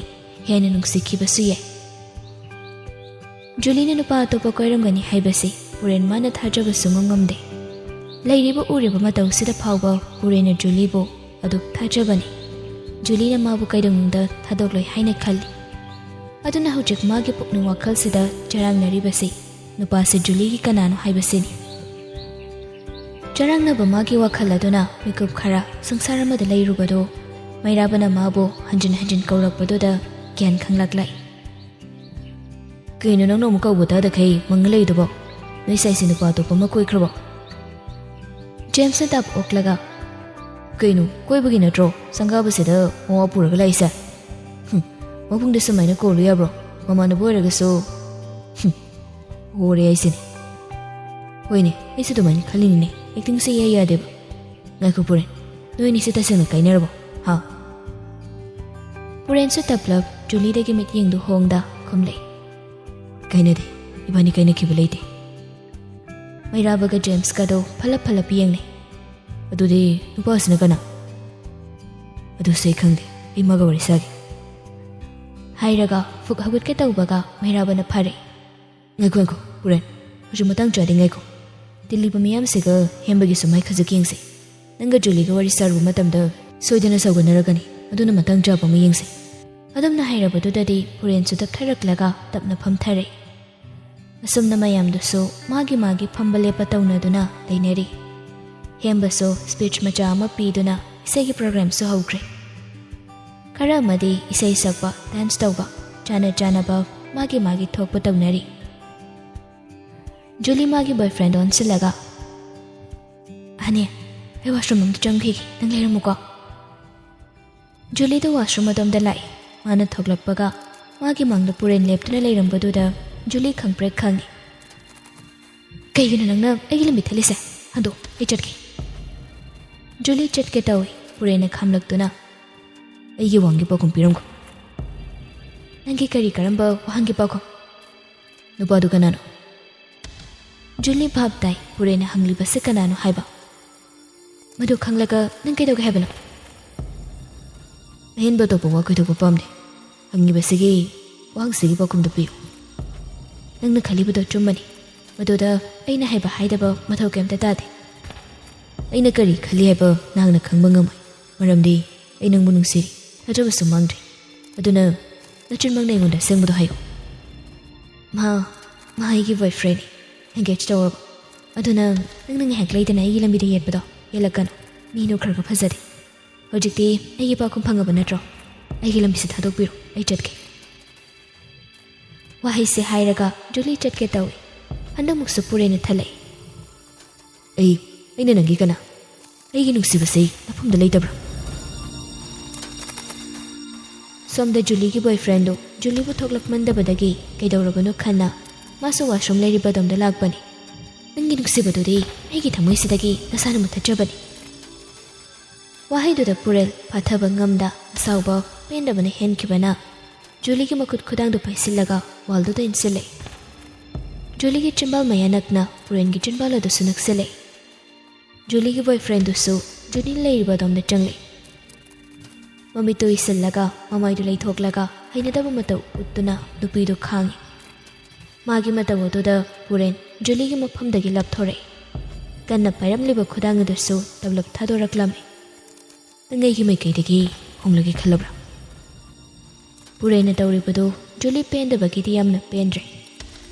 ꯍꯦꯟꯅ ꯅꯨꯡꯁꯤꯈꯤꯕꯁꯨ ꯌꯥꯏ꯫ ꯖꯨꯂꯤꯅ ꯅꯨꯄꯥ ꯑꯇꯣꯞꯄ ꯀꯣꯏꯔꯝꯒꯅꯤ ꯍꯥꯏꯕꯁꯤ ꯄꯨꯔꯦꯟ ꯃꯥꯅ ꯊꯥꯖꯕ ꯁꯨꯡꯉꯝ ꯉꯝꯗꯦ꯫ ꯂꯩꯔꯤꯕ ꯎꯔꯤꯕ ꯃꯇꯧꯁꯤꯗ ꯐꯥꯎꯕ ꯄꯨꯔꯦꯟꯅ ꯖꯨꯂꯤꯕꯨ ꯑꯗꯨꯛ ꯊꯥꯖꯕꯅꯤ꯫ ꯖꯨꯂꯤꯅ ꯃꯥꯕꯨ ꯀꯩꯗꯧꯅꯨꯡꯗ ꯊꯥꯗꯣꯛꯂꯣꯏ ꯍꯥꯏꯅ ꯈꯜꯂꯤ꯫ ꯑꯗꯨꯅ ꯍꯧꯖꯤꯛ ꯃꯥꯒꯤ ꯄꯨꯛꯅꯤꯡ ꯋꯥꯈꯜꯁꯤꯗ ꯆꯔꯥꯡꯅꯔꯤꯕꯁꯤ ꯅꯨꯄꯥꯁꯤ ꯖꯨꯂꯤꯒꯤ ꯀꯅꯥꯅꯣ ꯍꯥꯏꯕꯁꯤꯅꯤ꯫ ꯆꯔꯥꯡꯅꯕ ꯃꯥꯒꯤ ꯋꯥꯈꯜ ꯑꯗꯨꯅ ꯃꯤꯀꯨꯞ ꯈꯔ ꯁꯪꯁꯥꯔ ꯑꯃꯗ ꯂꯩꯔꯨꯕꯗꯨ ꯃꯩꯔꯥꯕꯅ ꯃꯥꯕꯨ ꯍꯟꯖꯤꯟ ꯍꯟꯖꯤꯟ ꯀꯧꯔꯛꯄꯗꯨꯗ ꯒ꯭ꯌꯥꯟ ꯈꯪꯂꯛꯂꯦ꯫ "ꯀꯩꯅꯣ ꯅꯪꯅ ꯑꯃꯨꯛ ꯀꯧꯕ ꯇꯥꯗꯈꯩ ꯃꯪꯉ ꯂꯩꯗꯨꯕꯣ? ꯅꯣꯏ ꯁꯥꯏꯁꯤ ꯅꯨꯄꯥ ꯑꯇꯣꯞꯄ ꯑꯃ ꯀꯣꯏꯈ꯭ꯔꯕꯣ?" ꯖꯦꯝꯁꯅ ꯇꯞ ꯑꯣꯛꯂꯒ, "ꯀꯩꯅꯣ, ꯀꯣꯏꯕꯒꯤ ꯅꯠꯇ꯭ꯔꯣ ꯁꯪꯒꯥꯕꯁꯤꯗ ꯃꯋꯥ ꯄꯨꯔꯒ ꯂꯥꯛꯏꯁꯦ? ꯍꯨꯝ, ꯃꯕꯨꯡꯗ ꯁꯨꯃꯥꯏꯅ ꯀꯧꯔꯨ ꯌꯥꯕ꯭ꯔꯣ? ꯃꯃꯥꯟꯅꯕ ꯑꯣꯏꯔꯒꯁꯨ꯫ ꯍꯨꯝ, ꯍꯣꯔꯦ ꯑꯩꯁꯤꯅꯦ꯫ ꯍꯣꯏꯅꯦ, ꯑꯩꯁꯨ ꯑꯗꯨꯃꯥꯏꯅ ꯈꯜꯂꯤꯅꯤꯅꯦ꯫ ꯑꯦꯛꯇꯤꯡꯁꯦ ꯏꯌꯥ ꯌꯥꯗꯦꯕ꯫ ꯉꯥꯏꯈꯣ ꯄꯨꯔꯦꯟ, ꯅꯣꯏ ꯑꯅꯤꯁꯦ ꯇꯁꯦꯡꯅ ꯀꯥꯏꯅꯔꯕꯣ? ꯍꯥ?" ꯄꯨꯔꯦꯟꯁꯨ ꯇꯞꯂꯞ ꯖꯨꯂꯤꯗꯒꯤ ꯃꯤꯠꯌꯦꯡꯗꯨ ꯍꯣꯡꯗ ꯈꯨꯝꯂꯛꯏ꯫ "ꯀꯥꯏꯅꯗꯦ, ꯏꯕꯥꯅꯤ ꯀꯥꯏꯅꯈꯤꯕ ꯂꯩꯇꯦ꯫" ꯃꯩꯔꯥꯕꯒ ꯖꯦꯝꯁꯀꯗꯣ ꯐꯂꯞ ꯐꯂꯞ ꯌꯦꯡꯅꯩ꯫ "ꯑꯗꯨꯗꯤ ꯅꯨꯄꯥꯁꯤꯅ ꯀꯅꯥ?" "ꯑꯗꯨꯁꯨ ꯑꯩ ꯈꯪꯗꯦ, ꯑꯩ ꯃꯥꯒ ꯋꯥꯔꯤ ꯁꯥꯒꯦ꯫" ꯍꯥꯏꯔꯒ ꯐꯨꯛ ꯍꯧꯒꯠꯀꯦ ꯇꯧꯕꯒ ꯃꯩꯔꯥꯕꯅ ꯐꯥꯔꯛꯏ꯫ "ꯉꯥꯏꯈꯣ, ꯉꯥꯏꯈꯣ, ꯄꯨꯔꯦꯟ꯫ ꯍꯧꯖꯤꯛ ꯃꯇꯥꯡ ꯆꯥꯗꯦ, ꯉꯥꯏꯈꯣ꯫ ꯇꯤꯜꯂꯤꯕ ꯃꯤꯌꯥꯝꯁꯤꯒ ꯍꯦꯝꯕꯒꯤꯁꯨ ꯃꯥꯏ ꯈꯖꯤꯛ ꯌꯦꯡꯁꯦ꯫ ꯅꯪꯒ ꯖꯨꯂꯤꯒ ꯋꯥꯔꯤ ꯁꯥꯔꯨꯕ ꯃꯇꯝꯗ ꯁꯣꯏꯗꯅ ꯁꯥꯎꯒꯠꯅꯔꯛꯀꯅꯤ꯫ ꯑꯗꯨꯅ ꯃꯇꯥꯡ ꯆꯥꯕ ꯑꯃ ꯌꯦꯡꯁꯦ꯫" ꯑꯗꯨꯝꯅ ꯍꯥꯏꯔꯕꯗꯨꯗꯗꯤ ꯄꯨꯔꯦꯟꯁꯨ ꯇꯞꯊꯔꯛꯂꯒ ꯇꯞꯅ ꯐꯝꯊꯔꯛꯏ꯫ ꯑꯁꯨꯝꯅ ꯃꯌꯥꯝꯗꯨꯁꯨ ꯃꯥꯒꯤ ꯃꯥꯒꯤ ꯐꯝꯕ ꯂꯦꯞꯄ ꯇꯧꯅꯗꯨꯅ ꯂꯩꯅꯔꯤ꯫ ꯍꯦꯝꯕꯁꯨ ꯁ꯭ꯄꯤꯆ ꯃꯆꯥ ꯑꯃ ꯄꯤꯗꯨꯅ ꯏꯁꯩꯒꯤ ꯄ꯭ꯔꯣꯒ꯭ꯔꯥꯝꯁꯨ ꯍꯧꯈ꯭ꯔꯦ꯫ ꯈꯔ ꯑꯃꯗꯤ ꯏꯁꯩ ꯁꯛꯄ, ꯗꯥꯟꯁ ꯇꯧꯕ, ꯆꯥꯅ ꯆꯥꯅꯕ ꯃꯥꯒꯤ ꯃꯥꯒꯤ ꯊꯣꯛꯄ ꯇꯧꯅꯔꯤ꯫ ꯖꯨꯂꯤ ꯃꯥꯒꯤ ꯕꯣꯏꯐ꯭ꯔꯦꯟꯗ ꯑꯣꯟꯁꯤꯜꯂꯒ, "ꯍꯅꯤ, ꯑꯩ ꯋꯥꯁꯔꯨꯝ ꯑꯝꯇ ꯆꯪꯈꯤꯒꯦ, ꯅꯪ ꯂꯩꯔꯝꯃꯨꯀꯣ꯫" ꯖꯨꯂꯤꯗꯨ ꯋꯥꯁꯔꯨꯝ ꯑꯗꯣꯝꯗ ꯂꯥꯛꯏ꯫ ꯃꯥꯅ ꯊꯣꯛꯂꯛꯄꯒ ꯃꯥꯒꯤ ꯃꯥꯡꯗ ꯄꯨꯔꯦꯟ ꯂꯦꯞꯇꯨꯅ ꯂꯩꯔꯝꯕꯗꯨꯗ ꯖꯨꯂꯤ ꯈꯪꯄ꯭ꯔꯦꯛ ꯈꯪꯉꯤ꯫ "ꯀꯩꯒꯤꯅꯣ ꯅꯪꯅ ꯑꯩꯒꯤ ꯂꯝꯕꯤ ꯊꯠꯂꯤꯁꯦ? ꯍꯟꯗꯣꯛ, ꯑꯩ ꯆꯠꯀꯦ꯫" ꯖꯨꯂꯤ ꯆꯠꯀꯦ ꯇꯧꯏ꯫ ꯄꯨꯔꯦꯟꯅ ꯈꯥꯝꯂꯛꯇꯨꯅ, "ꯑꯩꯒꯤ ꯋꯥꯍꯪꯒꯤ ꯄꯥꯎꯈꯨꯝ ꯄꯤꯔꯝꯈꯣ꯫ ꯅꯪꯒꯤ ꯀꯔꯤ ꯀꯔꯝꯕ ꯋꯥꯍꯪꯒꯤ ꯄꯥꯎꯈꯨꯝ? ꯅꯨꯄꯥꯗꯨ ꯀꯅꯥꯅꯣ?" ꯖꯨꯂꯤ ꯚꯥꯞ ꯇꯥꯏ ꯄꯨꯔꯦꯟꯅ ꯍꯪꯂꯤꯕꯁꯤ ꯀꯅꯥꯅꯣ ꯍꯥꯏꯕ꯫ "ꯃꯗꯨ ꯈꯪꯂꯒ ꯅꯪ ꯀꯩꯗꯧꯒꯦ ꯍꯥꯏꯕꯅꯣ?" "ꯑꯍꯦꯟꯕ ꯑꯇꯣꯞꯄ ꯋꯥ ꯀꯣꯏꯊꯣꯛꯄ ꯄꯥꯝꯗꯦ꯫ ꯍꯪꯉꯤꯕꯁꯤꯒꯤ ꯋꯥꯍꯪꯁꯤꯒꯤ ꯄꯥꯎꯈꯨꯝꯗꯨ ꯄꯤꯌꯨ꯫ ꯅꯪꯅ ꯈꯜꯂꯤꯕꯗꯣ ꯑꯆꯨꯝꯕꯅꯤ꯫ ꯃꯗꯨꯗ ꯑꯩꯅ ꯍꯥꯏꯕ ꯍꯥꯏꯗꯕ ꯃꯊꯧ ꯀꯩꯝꯇ ꯇꯥꯗꯦ꯫ ꯑꯩꯅ ꯀꯔꯤ ꯈꯜꯂꯤ ꯍꯥꯏꯕ ꯅꯍꯥꯛꯅ ꯈꯪꯕ ꯉꯝꯃꯣꯏ, ꯃꯔꯝꯗꯤ ꯑꯩ ꯅꯪꯕꯨ ꯅꯨꯡꯁꯤꯔꯤ, ꯊꯥꯖꯕꯁꯨ ꯃꯥꯡꯗ꯭ꯔꯤ꯫ ꯑꯗꯨꯅ ꯅꯆꯤꯟꯃꯛꯅ ꯑꯩꯉꯣꯟꯗ ꯑꯁꯦꯡꯕꯗꯣ ꯍꯥꯏꯌꯨ꯫" "ꯃꯍꯥ, ꯃꯍꯥ ꯑꯩꯒꯤ ꯕꯣꯏꯐ꯭ꯔꯦꯟꯅꯤ꯫ ꯑꯦꯡꯒꯦꯖ ꯇꯧꯔꯕ꯫ ꯑꯗꯨꯅ ꯅꯪꯅ ꯉꯥꯏꯍꯥꯛ ꯂꯩꯗꯅ ꯑꯩꯒꯤ ꯂꯝꯕꯤꯗ ꯌꯦꯠꯄꯗꯣ ꯌꯦꯠꯂꯛꯀꯅꯨ꯫ ꯃꯤꯗꯨ ꯈꯔ ꯈꯔ ꯐꯖꯗꯦ꯫ ꯍꯧꯖꯤꯛꯇꯤ ꯑꯩꯒꯤ ꯄꯥꯎꯈꯨꯝ ꯐꯪꯉꯕ ꯅꯠꯇ꯭ꯔꯣ? ꯑꯩꯒꯤ ꯂꯝꯕꯤꯁꯦ ꯊꯥꯗꯣꯛꯄꯤꯔꯣ, ꯑꯩ ꯆꯠꯀꯦ꯫" ꯋꯥꯍꯩꯁꯦ ꯍꯥꯏꯔꯒ ꯖꯨꯂꯤ ꯆꯠꯀꯦ ꯇꯧꯏ꯫ ꯍꯟꯗꯛꯃꯨꯛꯁꯨ ꯄꯨꯔꯦꯟꯅ ꯊꯠꯂꯛꯏ꯫ "ꯑꯩ, ꯑꯩꯅ ꯅꯪꯒꯤ ꯀꯅꯥ? ꯑꯩꯒꯤ ꯅꯨꯡꯁꯤꯕꯁꯤ ꯅꯐꯝꯗ ꯂꯩꯇꯕ꯭ꯔꯥ?" ꯁꯣꯝꯗ ꯖꯨꯂꯤꯒꯤ ꯕꯣꯏꯐ꯭ꯔꯦꯟꯗꯨ ꯖꯨꯂꯤꯕꯨ ꯊꯣꯛꯂꯛꯃꯟꯗꯕꯗꯒꯤ ꯀꯩꯗꯧꯔꯕꯅꯣ ꯈꯟꯅ ꯃꯥꯁꯨ ꯋꯥꯁꯔꯨꯝ ꯂꯩꯔꯤꯕ ꯑꯗꯣꯝꯗ ꯂꯥꯛꯄꯅꯤ꯫ "ꯅꯪꯒꯤ ꯅꯨꯡꯁꯤꯕꯗꯨꯗꯤ ꯑꯩꯒꯤ ꯊꯃꯣꯏꯁꯤꯗꯒꯤ ꯅꯁꯥꯅ ꯃꯨꯠꯊꯠꯆꯕꯅꯤ꯫" ꯋꯥꯍꯩꯗꯨꯗ ꯄꯨꯔꯦꯜ ꯐꯥꯊꯕ ꯉꯝꯗ ꯑꯁꯥꯎꯕ ꯄꯦꯟꯗꯕꯅ ꯍꯦꯟꯈꯤꯕꯅ ꯖꯨꯂꯤꯒꯤ ꯃꯈꯨꯠ ꯈꯨꯗꯥꯡꯗꯨ ꯄꯥꯏꯁꯤꯜꯂꯒ ꯋꯥꯜꯗꯨꯗ ꯏꯟꯁꯤꯜꯂꯦ꯫ ꯖꯨꯂꯤꯒꯤ ꯆꯤꯟꯕꯥꯜ ꯃꯌꯥ ꯅꯛꯅ ꯄꯨꯔꯦꯟꯒꯤ ꯆꯤꯟꯕꯥꯜ ꯑꯗꯨꯁꯨ ꯅꯛꯁꯤꯜꯂꯦ꯫ ꯖꯨꯂꯤꯒꯤ ꯕꯣꯏꯐ꯭ꯔꯦꯟꯗꯨꯁꯨ ꯖꯨꯂꯤ ꯂꯩꯔꯤꯕ ꯑꯗꯣꯝꯗ ꯆꯪꯂꯦ꯫ ꯃꯃꯤꯠꯇꯨ ꯎꯏꯁꯤꯜꯂꯒ ꯃꯃꯥꯏꯗꯨ ꯂꯩꯊꯣꯛꯂꯒ ꯍꯩꯅꯗꯕ ꯃꯇꯧ ꯎꯠꯇꯨꯅ ꯅꯨꯄꯤꯗꯨ ꯈꯥꯡꯉꯤ꯫ ꯃꯥꯒꯤ ꯃꯇꯧ ꯑꯗꯨꯗ ꯄꯨꯔꯦꯟ ꯖꯨꯂꯤꯒꯤ ꯃꯐꯝꯗꯒꯤ ꯂꯥꯞꯊꯣꯔꯛꯏ꯫ ꯀꯟꯅ ꯄꯥꯏꯔꯝꯂꯤꯕ ꯈꯨꯗꯥꯡ ꯑꯗꯨꯁꯨ ꯇꯞꯂꯞ ꯊꯥꯗꯣꯔꯛꯂꯝꯃꯤ꯫ "ꯅꯪ ꯑꯩꯒꯤ ꯃꯥꯏꯀꯩꯗꯒꯤ ꯍꯣꯡꯂꯒꯦ ꯈꯜꯂꯕ꯭ꯔꯥ?" ꯄꯨꯔꯦꯟꯅ ꯇꯧꯔꯤꯕꯗꯨ ꯖꯨꯂꯤ ꯄꯦꯟꯗꯕꯒꯤꯗꯤ ꯌꯥꯝꯅ ꯄꯦꯟꯗ꯭ꯔꯦ꯫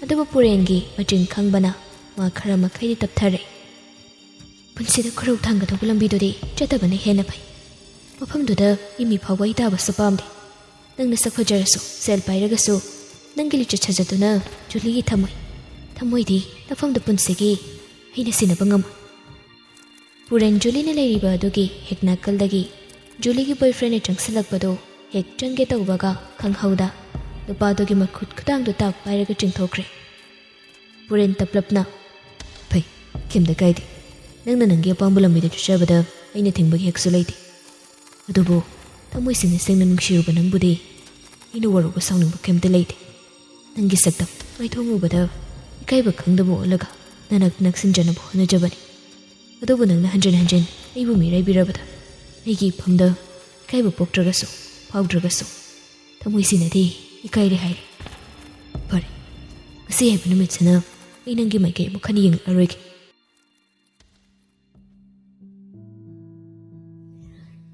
ꯑꯗꯨꯕꯨ ꯄꯨꯔꯦꯟꯒꯤ ꯃꯆꯤꯟ ꯈꯪꯕꯅ ꯃꯥ ꯈꯔ ꯃꯈꯩꯗꯤ ꯇꯞꯊꯔꯦ꯫ "ꯄꯨꯟꯁꯤꯗ ꯈꯨꯔꯧ ꯊꯥꯡꯒꯗꯧꯕ ꯂꯝꯕꯤꯗꯨꯗꯤ ꯆꯠꯇꯕꯅ ꯍꯦꯟꯅ ꯐꯩ꯫ ꯃꯐꯝꯗꯨꯗ ꯏꯃꯤ ꯐꯥꯎꯕ ꯑꯩ ꯇꯥꯕꯁꯨ ꯄꯥꯝꯗꯦ꯫ ꯅꯪꯅ ꯁꯛ ꯐꯖꯔꯁꯨ, ꯁꯦꯜ ꯄꯥꯏꯔꯒꯁꯨ, ꯅꯪꯒꯤ ꯂꯤꯆꯠ ꯁꯥꯖꯠꯇꯨꯅ ꯖꯨꯂꯤꯒꯤ ꯊꯝꯃꯣꯏ, ꯊꯝꯃꯣꯏꯗꯤ ꯅꯐꯝꯗ ꯄꯨꯟꯁꯤꯒꯤ ꯍꯩꯅ ꯁꯤꯟꯅꯕ ꯉꯝꯃꯣꯏ꯫" ꯄꯨꯔꯦꯟ ꯖꯨꯂꯤꯅ ꯂꯩꯔꯤꯕ ꯑꯗꯨꯒꯤ ꯍꯦꯛ ꯅꯥꯀꯜꯗꯒꯤ ꯖꯨꯂꯤꯒꯤ ꯕꯣꯏꯐ꯭ꯔꯦꯟꯅ ꯆꯪꯁꯤꯜꯂꯛꯄꯗꯨ ꯍꯦꯛ ꯆꯪꯒꯦ ꯇꯧꯕꯒ ꯈꯪꯍꯧꯗ ꯅꯨꯄꯥꯗꯨꯒꯤ ꯃꯈꯨꯠ ꯈꯨꯗꯥꯡꯗꯨ ꯇꯥꯛ ꯄꯥꯏꯔꯒ ꯆꯤꯡꯊꯣꯛꯈ꯭ꯔꯦ꯫ ꯄꯨꯔꯦꯟ ꯇꯞꯂꯞꯅ, "ꯐꯩ, ꯀꯩꯝꯇ ꯀꯥꯏꯗꯦ꯫ ꯅꯪꯅ ꯅꯪꯒꯤ ꯑꯄꯥꯝꯕ ꯂꯝꯕꯤꯗ ꯆꯠꯆꯕꯗ ꯑꯩꯅ ꯊꯤꯡꯕꯒꯤ ꯍꯛꯁꯨ ꯂꯩꯇꯦ꯫ ꯑꯗꯨꯕꯨ ꯊꯃꯣꯏ ꯁꯦꯡꯅ ꯁꯦꯡꯅ ꯅꯨꯡꯁꯤꯔꯨꯕ ꯅꯪꯕꯨꯗꯤ ꯑꯩꯅ ꯋꯥꯔꯧꯕ ꯁꯥꯎꯅꯤꯡꯕ ꯀꯩꯝꯇ ꯂꯩꯇꯦ꯫ ꯅꯪꯒꯤ ꯁꯛꯇꯝ ꯃꯥꯏꯊꯣꯡ ꯎꯕꯗ ꯏꯀꯥꯏꯕ ꯈꯪꯗꯕ ꯑꯣꯜꯂꯒ ꯅꯅꯥꯛ ꯅꯛꯁꯤꯟꯖꯅꯕ ꯍꯣꯠꯅꯖꯕꯅꯤ꯫ ꯑꯗꯨꯕꯨ ꯅꯪꯅ ꯍꯟꯖꯤꯟ ꯍꯟꯖꯤꯟ ꯑꯩꯕꯨ ꯃꯤꯔꯥꯏꯕꯤꯔꯕꯗ ꯑꯩꯒꯤ ꯏꯐꯝꯗ ꯏꯀꯥꯏꯕ ꯄꯣꯛꯇ꯭ꯔꯒꯁꯨ ꯐꯥꯎꯗ꯭ꯔꯒꯁꯨ ꯊꯃꯣꯏꯁꯤꯅꯗꯤ ꯏꯀꯥꯏꯔꯦ ꯍꯥꯏꯔꯦ꯫ ꯐꯔꯦ, ꯉꯁꯤ ꯍꯥꯏꯕ ꯅꯨꯃꯤꯠꯁꯤꯅ ꯑꯩ ꯅꯪꯒꯤ ꯃꯥꯏꯀꯩ ꯑꯃꯨꯛ ꯍꯟꯅ ꯌꯦꯡꯂꯛꯂꯔꯣꯏꯒꯦ꯫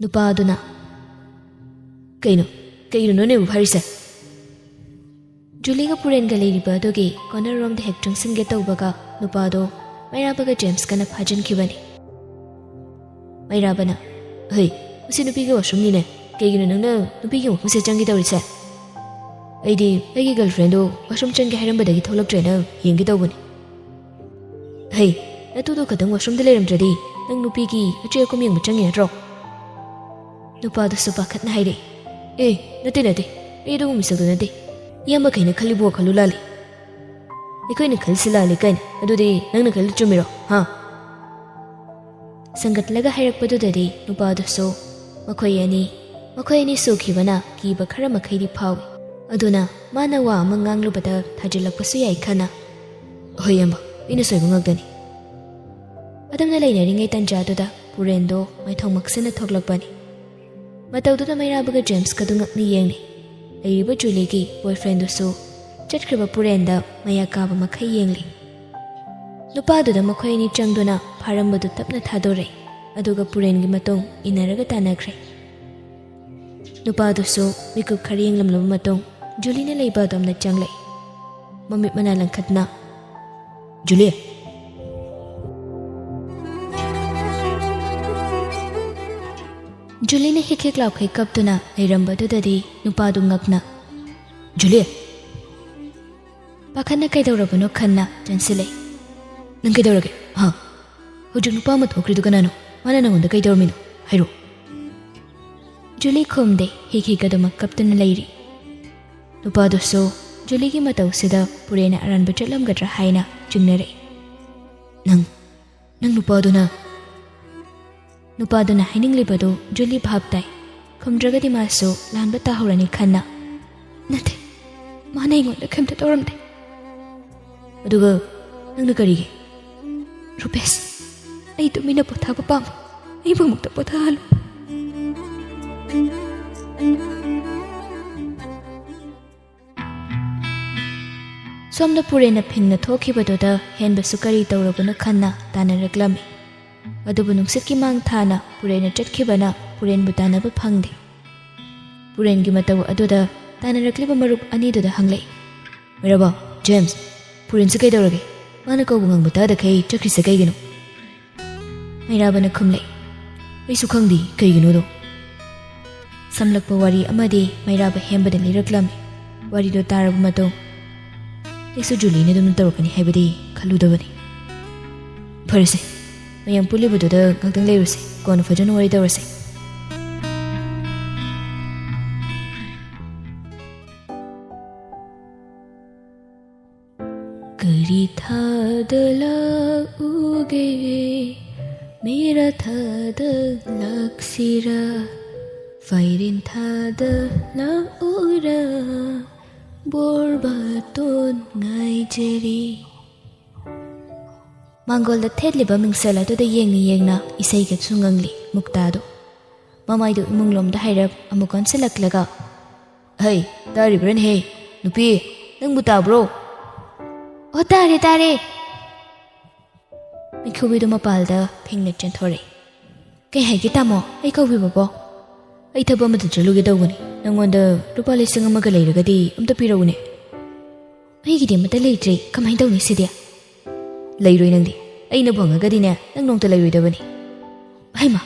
ꯅꯨꯄꯥ ꯑꯗꯨꯅ, "ꯀꯩꯅꯣ? ꯀꯩꯅꯣꯅꯦꯕꯨ ꯐꯥꯔꯤꯁꯦ?" ꯖꯨꯂꯤꯒ ꯄꯨꯔꯦꯟꯒ ꯂꯩꯔꯤꯕ ꯑꯗꯨꯒꯤ ꯀꯣꯅꯔ ꯔꯣꯝꯗ ꯍꯦꯛ ꯆꯪꯁꯤꯟꯒꯦ ꯇꯧꯕꯒ ꯅꯨꯄꯥꯗꯣ ꯃꯩꯔꯥꯕꯒ ꯖꯦꯝꯁꯀꯅ ꯐꯥꯖꯤꯟꯈꯤꯕꯅꯤ꯫ ꯃꯩꯔꯥꯕꯅ, "ꯍꯩ, ꯃꯁꯤ ꯅꯨꯄꯤꯒꯤ ꯋꯥꯁꯔꯨꯝꯅꯤꯅꯦ꯫ ꯀꯩꯒꯤꯅꯣ ꯅꯪꯅ ꯅꯨꯄꯤꯒꯤ ꯃꯐꯝꯁꯦ ꯆꯪꯒꯦ ꯇꯧꯔꯤꯁꯦ? ꯑꯩꯗꯤ ꯑꯩꯒꯤ ꯒꯔꯜꯐ꯭ꯔꯦꯟꯗꯣ ꯋꯥꯁꯔꯨꯝ ꯆꯪꯒꯦ ꯍꯥꯏꯔꯝꯕꯗꯒꯤ ꯊꯣꯛꯂꯛꯇ꯭ꯔꯦꯅ ꯌꯦꯡꯒꯦ ꯇꯧꯕꯅꯤ꯫ ꯍꯩ, ꯅꯇꯨꯗꯣ ꯈꯇꯪ ꯋꯥꯁꯔꯨꯝꯗ ꯂꯩꯔꯝꯗ꯭ꯔꯗꯤ ꯅꯪ ꯅꯨꯄꯤꯒꯤ ꯑꯆꯦ ꯑꯀꯨꯝ ꯌꯦꯡꯕ ꯆꯪꯉꯤ ꯅꯠꯇ꯭ꯔꯣ?" ꯅꯨꯄꯥꯗꯨꯁꯨ ꯄꯥꯈꯠꯅ ꯍꯥꯏꯔꯛꯏ, "ꯑꯦ, ꯅꯠꯇꯦ, ꯅꯠꯇꯦ, ꯑꯩ ꯑꯗꯨꯒꯨꯝꯕ ꯃꯤꯁꯛꯇꯨ ꯅꯠꯇꯦ꯫ ꯏꯌꯥꯝꯕꯈꯩꯅ ꯈꯜꯂꯤꯕ ꯋꯥꯈꯜꯗꯨ ꯂꯥꯜꯂꯤ꯫ ꯑꯩꯈꯣꯏꯅ ꯈꯜꯂꯤꯁꯤ ꯂꯥꯜꯂꯤ ꯀꯥꯏꯅ꯫ ꯑꯗꯨꯗꯤ ꯅꯪꯅ ꯈꯜꯂꯤ ꯆꯨꯝꯃꯤꯔꯣ, ꯍꯥ?" ꯁꯪꯒꯠꯂꯒ ꯍꯥꯏꯔꯛꯄꯗꯨꯗꯗꯤ ꯅꯨꯄꯥꯗꯨꯁꯨ ꯃꯈꯣꯏ ꯑꯅꯤ, ꯃꯈꯣꯏ ꯑꯅꯤ ꯁꯨꯈꯤꯕꯅ ꯀꯤꯕ ꯈꯔ ꯃꯈꯩꯗꯤ ꯐꯥꯎꯏ꯫ ꯑꯗꯨꯅ ꯃꯥꯅ ꯋꯥ ꯑꯃ ꯉꯥꯡꯂꯨꯕꯗ ꯊꯥꯖꯤꯜꯂꯛꯄꯁꯨ ꯌꯥꯏ ꯈꯟꯅ, "ꯍꯣꯏ ꯏꯌꯥꯝꯕ, ꯑꯩꯅ ꯁꯣꯏꯕ ꯉꯥꯛꯇꯅꯤ꯫" ꯑꯗꯨꯝꯅ ꯂꯩꯅꯔꯤꯉꯩ ꯇꯟꯖꯥꯗꯨꯗ ꯄꯨꯔꯦꯟꯗꯣ ꯃꯥꯏꯊꯣꯡ ꯃꯛꯁꯤꯟꯅ ꯊꯣꯛꯂꯛꯄꯅꯤ꯫ ꯃꯇꯧꯗꯨꯗ ꯃꯩꯔꯥꯕꯒ ꯖꯦꯝꯁꯀꯗꯨ ꯉꯛꯅ ꯌꯦꯡꯂꯤ꯫ ꯂꯩꯔꯤꯕ ꯖꯨꯂꯤꯒꯤ ꯕꯣꯏꯐ꯭ꯔꯦꯟꯗꯨꯁꯨ ꯆꯠꯈ꯭ꯔꯤꯕ ꯄꯨꯔꯦꯟꯗ ꯃꯌꯥ ꯀꯥꯕ ꯃꯈꯩ ꯌꯦꯡꯂꯤ꯫ ꯅꯨꯄꯥꯗꯨꯗ ꯃꯈꯣꯏ ꯑꯅꯤ ꯆꯪꯗꯨꯅ ꯐꯥꯔꯝꯕꯗꯨ ꯇꯞꯅ ꯊꯥꯗꯣꯔꯛꯏ, ꯑꯗꯨꯒ ꯄꯨꯔꯦꯟꯒꯤ ꯃꯇꯨꯡ ꯏꯟꯅꯔꯒ ꯇꯥꯟꯅꯈ꯭ꯔꯦ꯫ ꯅꯨꯄꯥꯗꯨꯁꯨ ꯃꯤꯀꯨꯞ ꯈꯔ ꯌꯦꯡꯂꯝꯂꯕ ꯃꯇꯨꯡ ꯖꯨꯂꯤꯅ ꯂꯩꯕ ꯑꯗꯣꯝꯗ ꯆꯪꯂꯛꯏ꯫ ꯃꯃꯤꯠ ꯃꯅꯥ ꯂꯪꯈꯠꯅ, "ꯖꯨꯂꯤ!" ꯖꯨꯂꯤꯅ ꯍꯤꯛ ꯍꯤꯛ ꯂꯥꯎꯈꯩ ꯀꯞꯇꯨꯅ ꯂꯩꯔꯝꯕꯗꯨꯗꯗꯤ ꯅꯨꯄꯥꯗꯨ ꯉꯛꯅ, "ꯖꯨꯂꯤ!" ꯄꯥꯈꯠꯅ ꯀꯩꯗꯧꯔꯕꯅꯣ ꯈꯟꯅ ꯆꯪꯁꯤꯜꯂꯛꯏ꯫ "ꯅꯪ ꯀꯩꯗꯧꯔꯒꯦ? ꯍꯥ? ꯍꯧꯖꯤꯛ ꯅꯨꯄꯥ ꯑꯃ ꯊꯣꯛꯈ꯭ꯔꯤꯗꯨ ꯀꯅꯥꯅꯣ? ꯃꯥꯅ ꯅꯪꯉꯣꯟꯗ ꯀꯩꯗꯧꯔꯝꯃꯤꯅꯣ? ꯍꯥꯏꯔꯣ꯫" ꯖꯨꯂꯤ ꯈꯨꯝꯗꯦ, ꯍꯤꯛ ꯍꯤꯛ ꯑꯗꯨꯃꯛ ꯀꯞꯇꯨꯅ ꯂꯩꯔꯤ꯫ ꯅꯨꯄꯥꯗꯨꯁꯨ ꯖꯨꯂꯤꯒꯤ ꯃꯇꯧꯁꯤꯗ ꯄꯨꯔꯦꯟꯅ ꯑꯔꯥꯟꯕ ꯆꯠꯂꯝꯒꯗ꯭ꯔꯥ ꯍꯥꯏꯅ ꯆꯤꯡꯅꯔꯛꯏ꯫ "ꯅꯪ, ꯅꯪ ꯅꯨꯄꯥꯗꯨꯅ?" ꯅꯨꯄꯥꯗꯨꯅ ꯍꯥꯏꯅꯤꯡꯂꯤꯕꯗꯨ ꯖꯨꯂꯤ ꯚꯥꯞ ꯇꯥꯏ꯫ ꯈꯨꯝꯗ꯭ꯔꯒꯗꯤ ꯃꯥꯁꯨ ꯂꯥꯟꯕ ꯇꯥꯍꯧꯔꯅꯤ ꯈꯟꯅ, "ꯅꯠꯇꯦ, ꯃꯥꯅ ꯑꯩꯉꯣꯟꯗ ꯀꯩꯝꯇ ꯇꯧꯔꯝꯗꯦ꯫ ꯑꯗꯨꯒ ꯅꯪꯅ ꯀꯔꯤꯒꯤ?" "ꯔꯨꯄꯦꯁ, ꯑꯩ ꯇꯨꯃꯤꯟꯅ ꯄꯣꯊꯥꯕ ꯄꯥꯝꯃꯤ꯫ ꯑꯩꯕꯨ ꯑꯃꯨꯛꯇ ꯄꯣꯊꯥꯍꯜꯂꯨ꯫" ꯁꯣꯝꯗ ꯄꯨꯔꯦꯟꯅ ꯐꯤꯡꯅ ꯊꯣꯛꯈꯤꯕꯗꯨꯗ ꯍꯦꯟꯕꯁꯨ ꯀꯔꯤ ꯇꯧꯔꯕꯅꯣ ꯈꯟꯅ ꯇꯥꯟꯅꯔꯛꯂꯝꯃꯤ꯫ ꯑꯗꯨꯕꯨ ꯅꯨꯡꯁꯤꯠꯀꯤ ꯃꯥꯡ ꯊꯥꯅ ꯄꯨꯔꯦꯟꯅ ꯆꯠꯈꯤꯕꯅ ꯄꯨꯔꯦꯟꯕꯨ ꯇꯥꯟꯅꯕ ꯐꯪꯗꯦ꯫ ꯄꯨꯔꯦꯟꯒꯤ ꯃꯇꯧ ꯑꯗꯨꯗ ꯇꯥꯟꯅꯔꯛꯂꯤꯕ ꯃꯔꯨꯞ ꯑꯅꯤꯗꯨꯗ ꯍꯪꯂꯛꯏ, "ꯃꯩꯔꯥꯕ, ꯖꯦꯝꯁ, ꯄꯨꯔꯦꯟꯁꯦ ꯀꯩꯗꯧꯔꯒꯦ? ꯃꯥꯅ ꯀꯧꯕ ꯉꯥꯡꯕ ꯇꯥꯗꯈꯩ ꯆꯠꯈ꯭ꯔꯤꯁꯦ ꯀꯩꯒꯤꯅꯣ?" ꯃꯩꯔꯥꯕꯅ ꯈꯨꯝꯂꯛꯏ, "ꯑꯩꯁꯨ ꯈꯪꯗꯦ ꯀꯩꯒꯤꯅꯣꯗꯣ꯫" ꯁꯝꯂꯛꯄ ꯋꯥꯔꯤ ꯑꯃꯗꯤ ꯃꯩꯔꯥꯕ ꯍꯦꯝꯕꯗ ꯂꯤꯔꯛꯂꯝꯃꯤ꯫ ꯋꯥꯔꯤꯗꯣ ꯇꯥꯔꯕ ꯃꯇꯨꯡ, "ꯑꯩꯁꯨ ꯖꯨꯂꯤꯅ ꯑꯗꯨꯝ ꯇꯧꯔꯛꯀꯅꯤ ꯍꯥꯏꯕꯗꯤ ꯈꯜꯂꯨꯗꯕꯅꯤ꯫ ꯐꯔꯦꯁꯦ, ꯃꯌꯥꯝ ꯄꯨꯜꯂꯤꯕꯗꯨꯗ ꯉꯥꯛꯇꯪ ꯂꯩꯔꯨꯁꯦ, ꯀꯣꯟꯅ ꯐꯖꯅ ꯋꯥꯔꯤ ꯇꯧꯔꯁꯦ꯫" ꯀꯔꯤ ꯊꯥꯗ ꯂꯥꯛꯎꯒꯦ, ꯃꯦꯔꯥ ꯊꯥꯗ ꯂꯥꯛꯁꯤꯔꯥ, ꯐꯥꯏꯔꯦꯟ ꯊꯥꯗ ꯂꯥꯛꯎꯔꯥ, ꯕꯣꯔꯕꯥꯇꯣꯟ ꯉꯥꯏꯖꯔꯤ꯫ ꯃꯥꯡꯒꯣꯜꯗ ꯊꯦꯠꯂꯤꯕ ꯃꯤꯡꯁꯦꯜ ꯑꯗꯨꯗ ꯌꯦꯡꯅ ꯌꯦꯡꯅ ꯏꯁꯩꯒꯁꯨ ꯉꯪꯂꯤ ꯃꯨꯛꯇꯥꯗꯣ꯫ ꯃꯃꯥꯏꯗꯨ ꯏꯃꯨꯡꯂꯣꯝꯗ ꯍꯥꯏꯔꯞ ꯑꯃꯨꯛ ꯑꯣꯟꯁꯤꯜꯂꯛꯂꯒ, "ꯍꯩ, ꯇꯥꯔꯤꯕ꯭ꯔꯅꯦꯍꯦ? ꯅꯨꯄꯤ, ꯅꯪꯕꯨ ꯇꯥꯕ꯭ꯔꯣ?" "ꯑꯣ, ꯇꯥꯔꯦ, ꯇꯥꯔꯦ꯫" ꯃꯤꯈꯨꯕꯤꯗꯨ ꯃꯄꯥꯜꯗ ꯐꯤꯡꯅ ꯆꯦꯟꯊꯣꯔꯛꯏ꯫ "ꯀꯩ ꯍꯥꯏꯒꯦ, ꯇꯥꯃꯣ? ꯑꯩ ꯀꯧꯕꯤꯕꯕꯣ?" "ꯑꯩ ꯊꯕꯛ ꯑꯃꯗ ꯆꯠꯂꯨꯒꯦ ꯇꯧꯕꯅꯤ꯫ ꯅꯪꯉꯣꯟꯗ ꯂꯨꯄꯥ ꯂꯤꯁꯤꯡ ꯑꯃꯒ ꯂꯩꯔꯒꯗꯤ ꯑꯝꯇ ꯄꯤꯔꯛꯎꯅꯦ꯫" "ꯑꯩꯒꯤꯗꯤ ꯑꯃꯠꯇ ꯂꯩꯇ꯭ꯔꯦ꯫ ꯀꯃꯥꯏꯅ ꯇꯧꯅꯤ ꯁꯤꯗꯤ?" "ꯂꯩꯔꯣꯏ ꯅꯪꯗꯤ꯫ ꯑꯩꯅꯕꯨ ꯍꯪꯉꯒꯗꯤꯅꯦ, ꯅꯪ ꯅꯣꯡꯇ ꯂꯩꯔꯣꯏꯗꯕꯅꯤ꯫" "ꯍꯩꯃꯥ,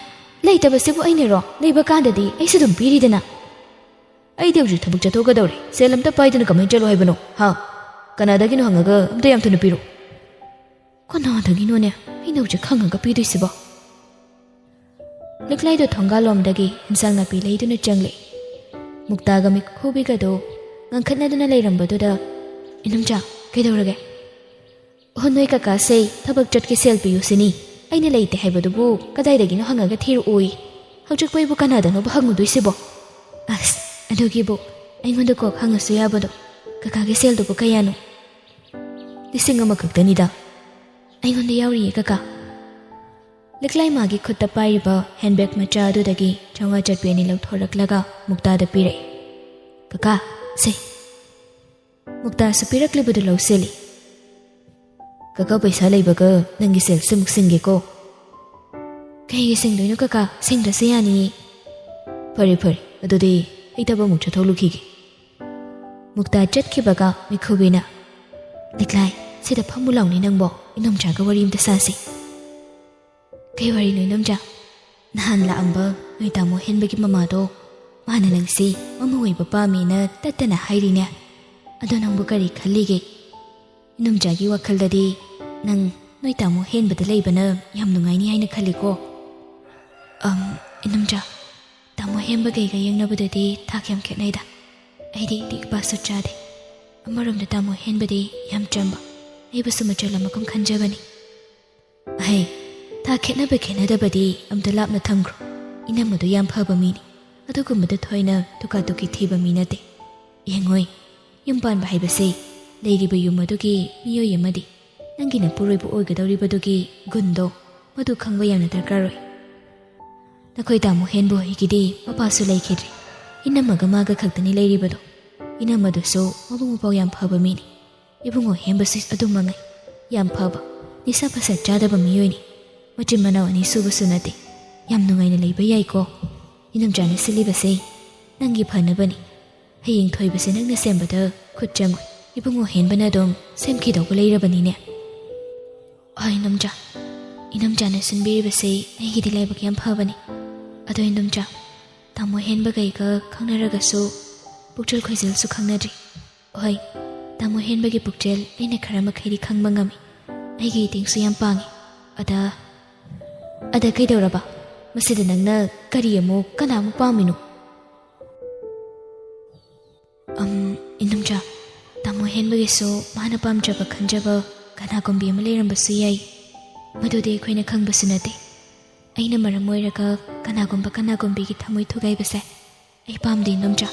ꯂꯩꯇꯕꯁꯤꯕꯨ ꯑꯩꯅꯔꯣ? ꯂꯩꯕ ꯀꯥꯟꯗꯗꯤ ꯑꯩꯁꯨ ꯑꯗꯨꯝ ꯄꯤꯔꯤꯗꯅ꯫" "ꯑꯩꯗꯤ ꯍꯧꯖꯤꯛ ꯊꯕꯛ ꯆꯠꯊꯣꯛꯀꯗꯧꯔꯦ꯫ ꯁꯦꯜ ꯑꯝꯇ ꯄꯥꯏꯗꯅ ꯀꯃꯥꯏꯅ ꯆꯠꯂꯣ ꯍꯥꯏꯕꯅꯣ? ꯍꯥ? ꯀꯅꯥꯗꯒꯤꯅꯣ ꯍꯪꯉꯒ ꯑꯝꯇ ꯌꯥꯝ ꯊꯨꯅ ꯄꯤꯔꯛꯑꯣ꯫" "ꯀꯅꯥꯗꯒꯤꯅꯣꯅꯦ ꯑꯩꯅ ꯍꯧꯖꯤꯛ ꯍꯪꯉꯒ ꯄꯤꯗꯣꯏꯁꯤꯕꯣ?" ꯂꯤꯛꯂꯥꯏꯗꯣ ꯊꯣꯡꯒꯥꯜꯂꯣꯝꯗꯒꯤ ꯏꯟꯁꯥꯡ ꯅꯥꯄꯤ ꯂꯩꯗꯨꯅ ꯆꯪꯂꯛꯏ꯫ ꯃꯨꯛꯇꯥꯒ ꯃꯤꯈꯨꯕꯤꯒꯗꯣ ꯉꯪꯈꯠꯅꯗꯨꯅ ꯂꯩꯔꯝꯕꯗꯨꯗ, "ꯏꯅꯝꯆꯥ, ꯀꯩꯗꯧꯔꯒꯦ?" "ꯑꯣ, ꯅꯣꯏ ꯀꯀꯥꯁꯦ ꯊꯕꯛ ꯆꯠꯀꯦ, ꯁꯦꯜ ꯄꯤꯌꯨ ꯁꯤꯅꯤ꯫ ꯑꯩꯅ ꯂꯩꯇꯦ ꯍꯥꯏꯕꯗꯨꯕꯨ ꯀꯗꯥꯏꯗꯒꯤꯅꯣ ꯍꯪꯉꯒ ꯊꯤꯔꯛꯎꯏ? ꯍꯧꯖꯤꯛꯄꯨ ꯑꯩꯕꯨ ꯀꯅꯥꯗꯅꯣꯕ ꯍꯪꯉꯨꯗꯣꯏꯁꯤꯕꯣ? ꯑꯁ, ꯑꯗꯨꯒꯤꯕꯨ ꯑꯩꯉꯣꯟꯗ ꯀꯣꯛ ꯍꯪꯉꯁꯨ ꯌꯥꯕꯗꯣ꯫ ꯀꯀꯥꯒꯤ ꯁꯦꯜꯗꯨꯕꯨ ꯀꯌꯥꯅꯣ? "ꯂꯤꯁꯤꯡ ꯑꯃꯈꯛꯇꯅꯤꯗ꯫ ꯑꯩꯉꯣꯟꯗ ꯌꯥꯎꯔꯤꯌꯦ, ꯀꯀꯥ꯫" ꯂꯤꯛꯂꯥꯏ ꯃꯥꯒꯤ ꯈꯨꯠꯇ ꯄꯥꯏꯔꯤꯕ ꯍꯦꯟꯕꯦꯒ ꯃꯆꯥ ꯑꯗꯨꯗꯒꯤ ꯆꯥꯝꯃꯉꯥ ꯆꯠꯄꯤ ꯑꯅꯤ ꯂꯧꯊꯣꯔꯛꯂꯒ ꯃꯨꯛꯇꯥꯗ ꯄꯤꯔꯛꯏ꯫ "ꯀꯀꯥ, ꯁꯦ꯫" ꯃꯨꯛꯇꯥꯁꯨ ꯄꯤꯔꯛꯂꯤꯕꯗꯨ ꯂꯧꯁꯤꯜꯂꯤ꯫ "ꯀꯀꯥ, ꯄꯩꯁꯥ ꯂꯩꯕꯒ ꯅꯪꯒꯤ ꯁꯦꯜ ꯁꯤꯃꯨꯛ ꯁꯤꯡꯒꯦꯀꯣ꯫" "ꯀꯩꯒꯤ ꯁꯤꯡꯗꯣꯏꯅꯣ ꯀꯀꯥ? ꯁꯤꯡꯗ꯭ꯔꯁꯨ ꯌꯥꯅꯤꯌꯦ꯫" "ꯐꯔꯦ, ꯐꯔꯦ, ꯑꯗꯨꯗꯤ ꯑꯩ ꯊꯕꯛ ꯑꯃꯨꯛ ꯆꯠꯊꯣꯛꯂꯨꯈꯤꯒꯦ꯫" ꯃꯨꯛꯇꯥ ꯆꯠꯈꯤꯕꯒ ꯃꯤꯈꯨꯕꯤꯅ, "ꯂꯤꯛꯂꯥꯏ, ꯁꯤꯗ ꯐꯝꯃꯨ ꯂꯥꯎꯅꯦ ꯅꯪꯕꯣ, ꯏꯅꯣꯝꯆꯥꯒ ꯋꯥꯔꯤ ꯑꯝꯇ ꯁꯥꯁꯤ꯫" "ꯀꯩ ꯋꯥꯔꯤꯅꯣ ꯏꯅꯣꯝꯆꯥ?" "ꯅꯍꯥꯟ ꯂꯥꯛꯑꯝꯕ ꯅꯣꯏ ꯇꯥꯃꯣ ꯍꯦꯟꯕꯒꯤ ꯃꯃꯥꯗꯣ, ꯃꯥꯅ ꯅꯪꯁꯤ ꯃꯃꯧ ꯑꯣꯏꯕ ꯄꯥꯝꯃꯦꯅ ꯇꯠꯇꯅ ꯍꯥꯏꯔꯤꯅꯦ꯫ ꯑꯗꯣ ꯅꯪꯕꯨ ꯀꯔꯤ ꯈꯜꯂꯤꯒꯦ? ꯏꯅꯣꯝꯆꯥꯒꯤ ꯋꯥꯈꯜꯗꯗꯤ ꯅꯪ ꯅꯣꯏ ꯇꯥꯃꯣ ꯍꯦꯟꯕꯗ ꯂꯩꯕꯅ ꯌꯥꯝ ꯅꯨꯡꯉꯥꯏꯅꯤ ꯍꯥꯏꯅ ꯈꯜꯂꯤꯀꯣ꯫" "ꯑꯝ, ꯏꯅꯣꯝꯆꯥ, ꯇꯥꯃꯣ ꯍꯦꯟꯕꯒꯩꯒ ꯌꯦꯡꯅꯕꯗꯗꯤ ꯊꯥꯛ ꯌꯥꯝ ꯈꯦꯠꯅꯩꯗ꯫ ꯑꯩꯗꯤ ꯏꯇꯤꯛ ꯏꯄꯥꯁꯨ ꯆꯥꯗꯦ꯫ ꯑꯃꯔꯣꯝꯗ ꯇꯥꯃꯣ ꯍꯦꯟꯕꯗꯤ ꯌꯥꯝ ꯆꯝꯕ, ꯑꯩꯕꯨꯁꯨ ꯃꯆꯜ ꯑꯃꯒꯨꯝ ꯈꯟꯖꯕꯅꯤ꯫" "ꯑꯍꯩ, ꯊꯥꯛ ꯈꯦꯠꯅꯕ ꯈꯦꯠꯅꯗꯕꯗꯤ ꯑꯝꯇ ꯂꯥꯞꯅ ꯊꯝꯈ꯭ꯔꯣ꯫ ꯏꯅꯝꯃꯗꯣ ꯌꯥꯝ ꯐꯕ ꯃꯤꯅꯤ꯫ ꯑꯗꯨꯒꯨꯝꯕꯗ ꯊꯣꯏꯅ ꯇꯨꯀꯥ ꯇꯨꯀꯤ ꯊꯤꯕ ꯃꯤ ꯅꯠꯇꯦ꯫ ꯌꯦꯡꯉꯣꯏ, ꯌꯨꯝ ꯄꯥꯟꯕ ꯍꯥꯏꯕꯁꯦ ꯂꯩꯔꯤꯕ ꯌꯨꯝ ꯑꯗꯨꯒꯤ ꯃꯤꯑꯣꯏ ꯑꯃꯗꯤ ꯅꯪꯒꯤ ꯅꯄꯨꯔꯣꯏꯕ ꯑꯣꯏꯒꯗꯧꯔꯤꯕꯗꯨꯒꯤ ꯒꯨꯟꯗꯣ, ꯃꯗꯨ ꯈꯪꯕ ꯌꯥꯝꯅ ꯗꯔꯀꯥꯔ ꯑꯣꯏ꯫ ꯅꯈꯣꯏ ꯇꯥꯃꯣ ꯍꯦꯟꯕ ꯍꯣꯏꯒꯤꯗꯤ ꯃꯄꯥꯁꯨ ꯂꯩꯈꯤꯗ꯭ꯔꯦ꯫ ꯏꯅꯝꯃꯒ ꯃꯥꯒ ꯈꯛꯇꯅꯤ ꯂꯩꯔꯤꯕꯗꯣ꯫ ꯏꯅꯝꯃꯗꯨꯁꯨ ꯃꯕꯨꯡ ꯃꯄꯥꯎ ꯌꯥꯝ ꯐꯕ ꯃꯤꯅꯤ꯫ ꯏꯕꯨꯡꯉꯣ ꯍꯦꯟꯕꯁꯨ ꯑꯗꯨꯝ ꯃꯉꯥꯏ꯫ ꯌꯥꯝ ꯐꯕ, ꯅꯤꯁꯥ ꯄꯁꯥ ꯆꯥꯗꯕ ꯃꯤꯑꯣꯏꯅꯤ꯫ ꯃꯆꯤꯟ ꯃꯅꯥꯎ ꯑꯅꯤ ꯁꯨꯕꯁꯨ ꯅꯠꯇꯦ꯫ ꯌꯥꯝ ꯅꯨꯡꯉꯥꯏꯅ ꯂꯩꯕ ꯌꯥꯏꯀꯣ꯫ ꯏꯅꯝꯆꯥꯅ ꯁꯤꯜꯂꯤꯕꯁꯦ ꯅꯪꯒꯤ ꯐꯅꯕꯅꯤ꯫ ꯍꯌꯦꯡ ꯊꯣꯏꯕꯁꯦ ꯅꯪꯅ ꯁꯦꯝꯕꯗ ꯈꯨꯠ ꯆꯪꯉꯣꯏ꯫ ꯏꯕꯨꯡꯉꯣ ꯍꯦꯟꯕꯅ ꯑꯗꯨꯝ ꯁꯦꯝꯈꯤꯗꯧꯕ ꯂꯩꯔꯕꯅꯤꯅꯦ꯫" "ꯍꯣꯏ ꯏꯅꯝꯆꯥ, ꯏꯅꯝꯆꯥꯅ ꯁꯤꯟꯕꯤꯔꯤꯕꯁꯦ ꯑꯩꯒꯤꯗꯤ ꯂꯥꯏꯕꯛ ꯌꯥꯝ ꯐꯕꯅꯤ꯫ ꯑꯗꯣ ꯏꯅꯝꯆꯥ, ꯇꯥꯃꯣ ꯍꯦꯟꯕꯒꯩꯒ ꯈꯪꯅꯔꯒꯁꯨ ꯄꯨꯛꯆꯦꯜ ꯈꯣꯏꯖꯦꯜꯁꯨ ꯈꯪꯅꯗ꯭ꯔꯤ꯫ ꯍꯣꯏ, ꯇꯥꯃꯣ ꯍꯦꯟꯕꯒꯤ ꯄꯨꯛꯆꯦꯜ ꯑꯩꯅ ꯈꯔ ꯃꯈꯩꯗꯤ ꯈꯪꯕ ꯉꯝꯃꯤ꯫ ꯑꯩꯒꯤ ꯏꯇꯤꯡꯁꯨ ꯌꯥꯝ ꯄꯥꯡꯉꯤ꯫ ꯑꯗ, ꯑꯗ ꯀꯩꯗꯧꯔꯕ? ꯃꯁꯤꯗ ꯅꯪꯅ ꯀꯔꯤ ꯑꯃꯨꯛ, ꯀꯅꯥꯃꯨꯛ ꯄꯥꯝꯃꯤꯅꯣ?" "ꯑꯝ, ꯏꯅꯝꯆꯥ, ꯇꯥꯃꯣ ꯍꯦꯟꯕꯒꯤꯁꯨ ꯃꯥꯅ ꯄꯥꯝꯖꯕ ꯈꯟꯖꯕ ꯀꯅꯥꯒꯨꯝꯕꯤ ꯑꯃ ꯂꯩꯔꯝꯕꯁꯨ ꯌꯥꯏ꯫ ꯃꯗꯨꯗꯤ ꯑꯩꯈꯣꯏꯅ ꯈꯪꯕꯁꯨ ꯅꯠꯇꯦ꯫ ꯑꯩꯅ ꯃꯔꯝ ꯑꯣꯏꯔꯒ ꯀꯅꯥꯒꯨꯝꯕ ꯀꯅꯥꯒꯨꯝꯕꯤꯒꯤ ꯊꯃꯣꯏ ꯊꯨꯒꯥꯏꯕꯁꯦ ꯑꯩ ꯄꯥꯝꯗꯦ, ꯏꯅꯣꯝꯆꯥ꯫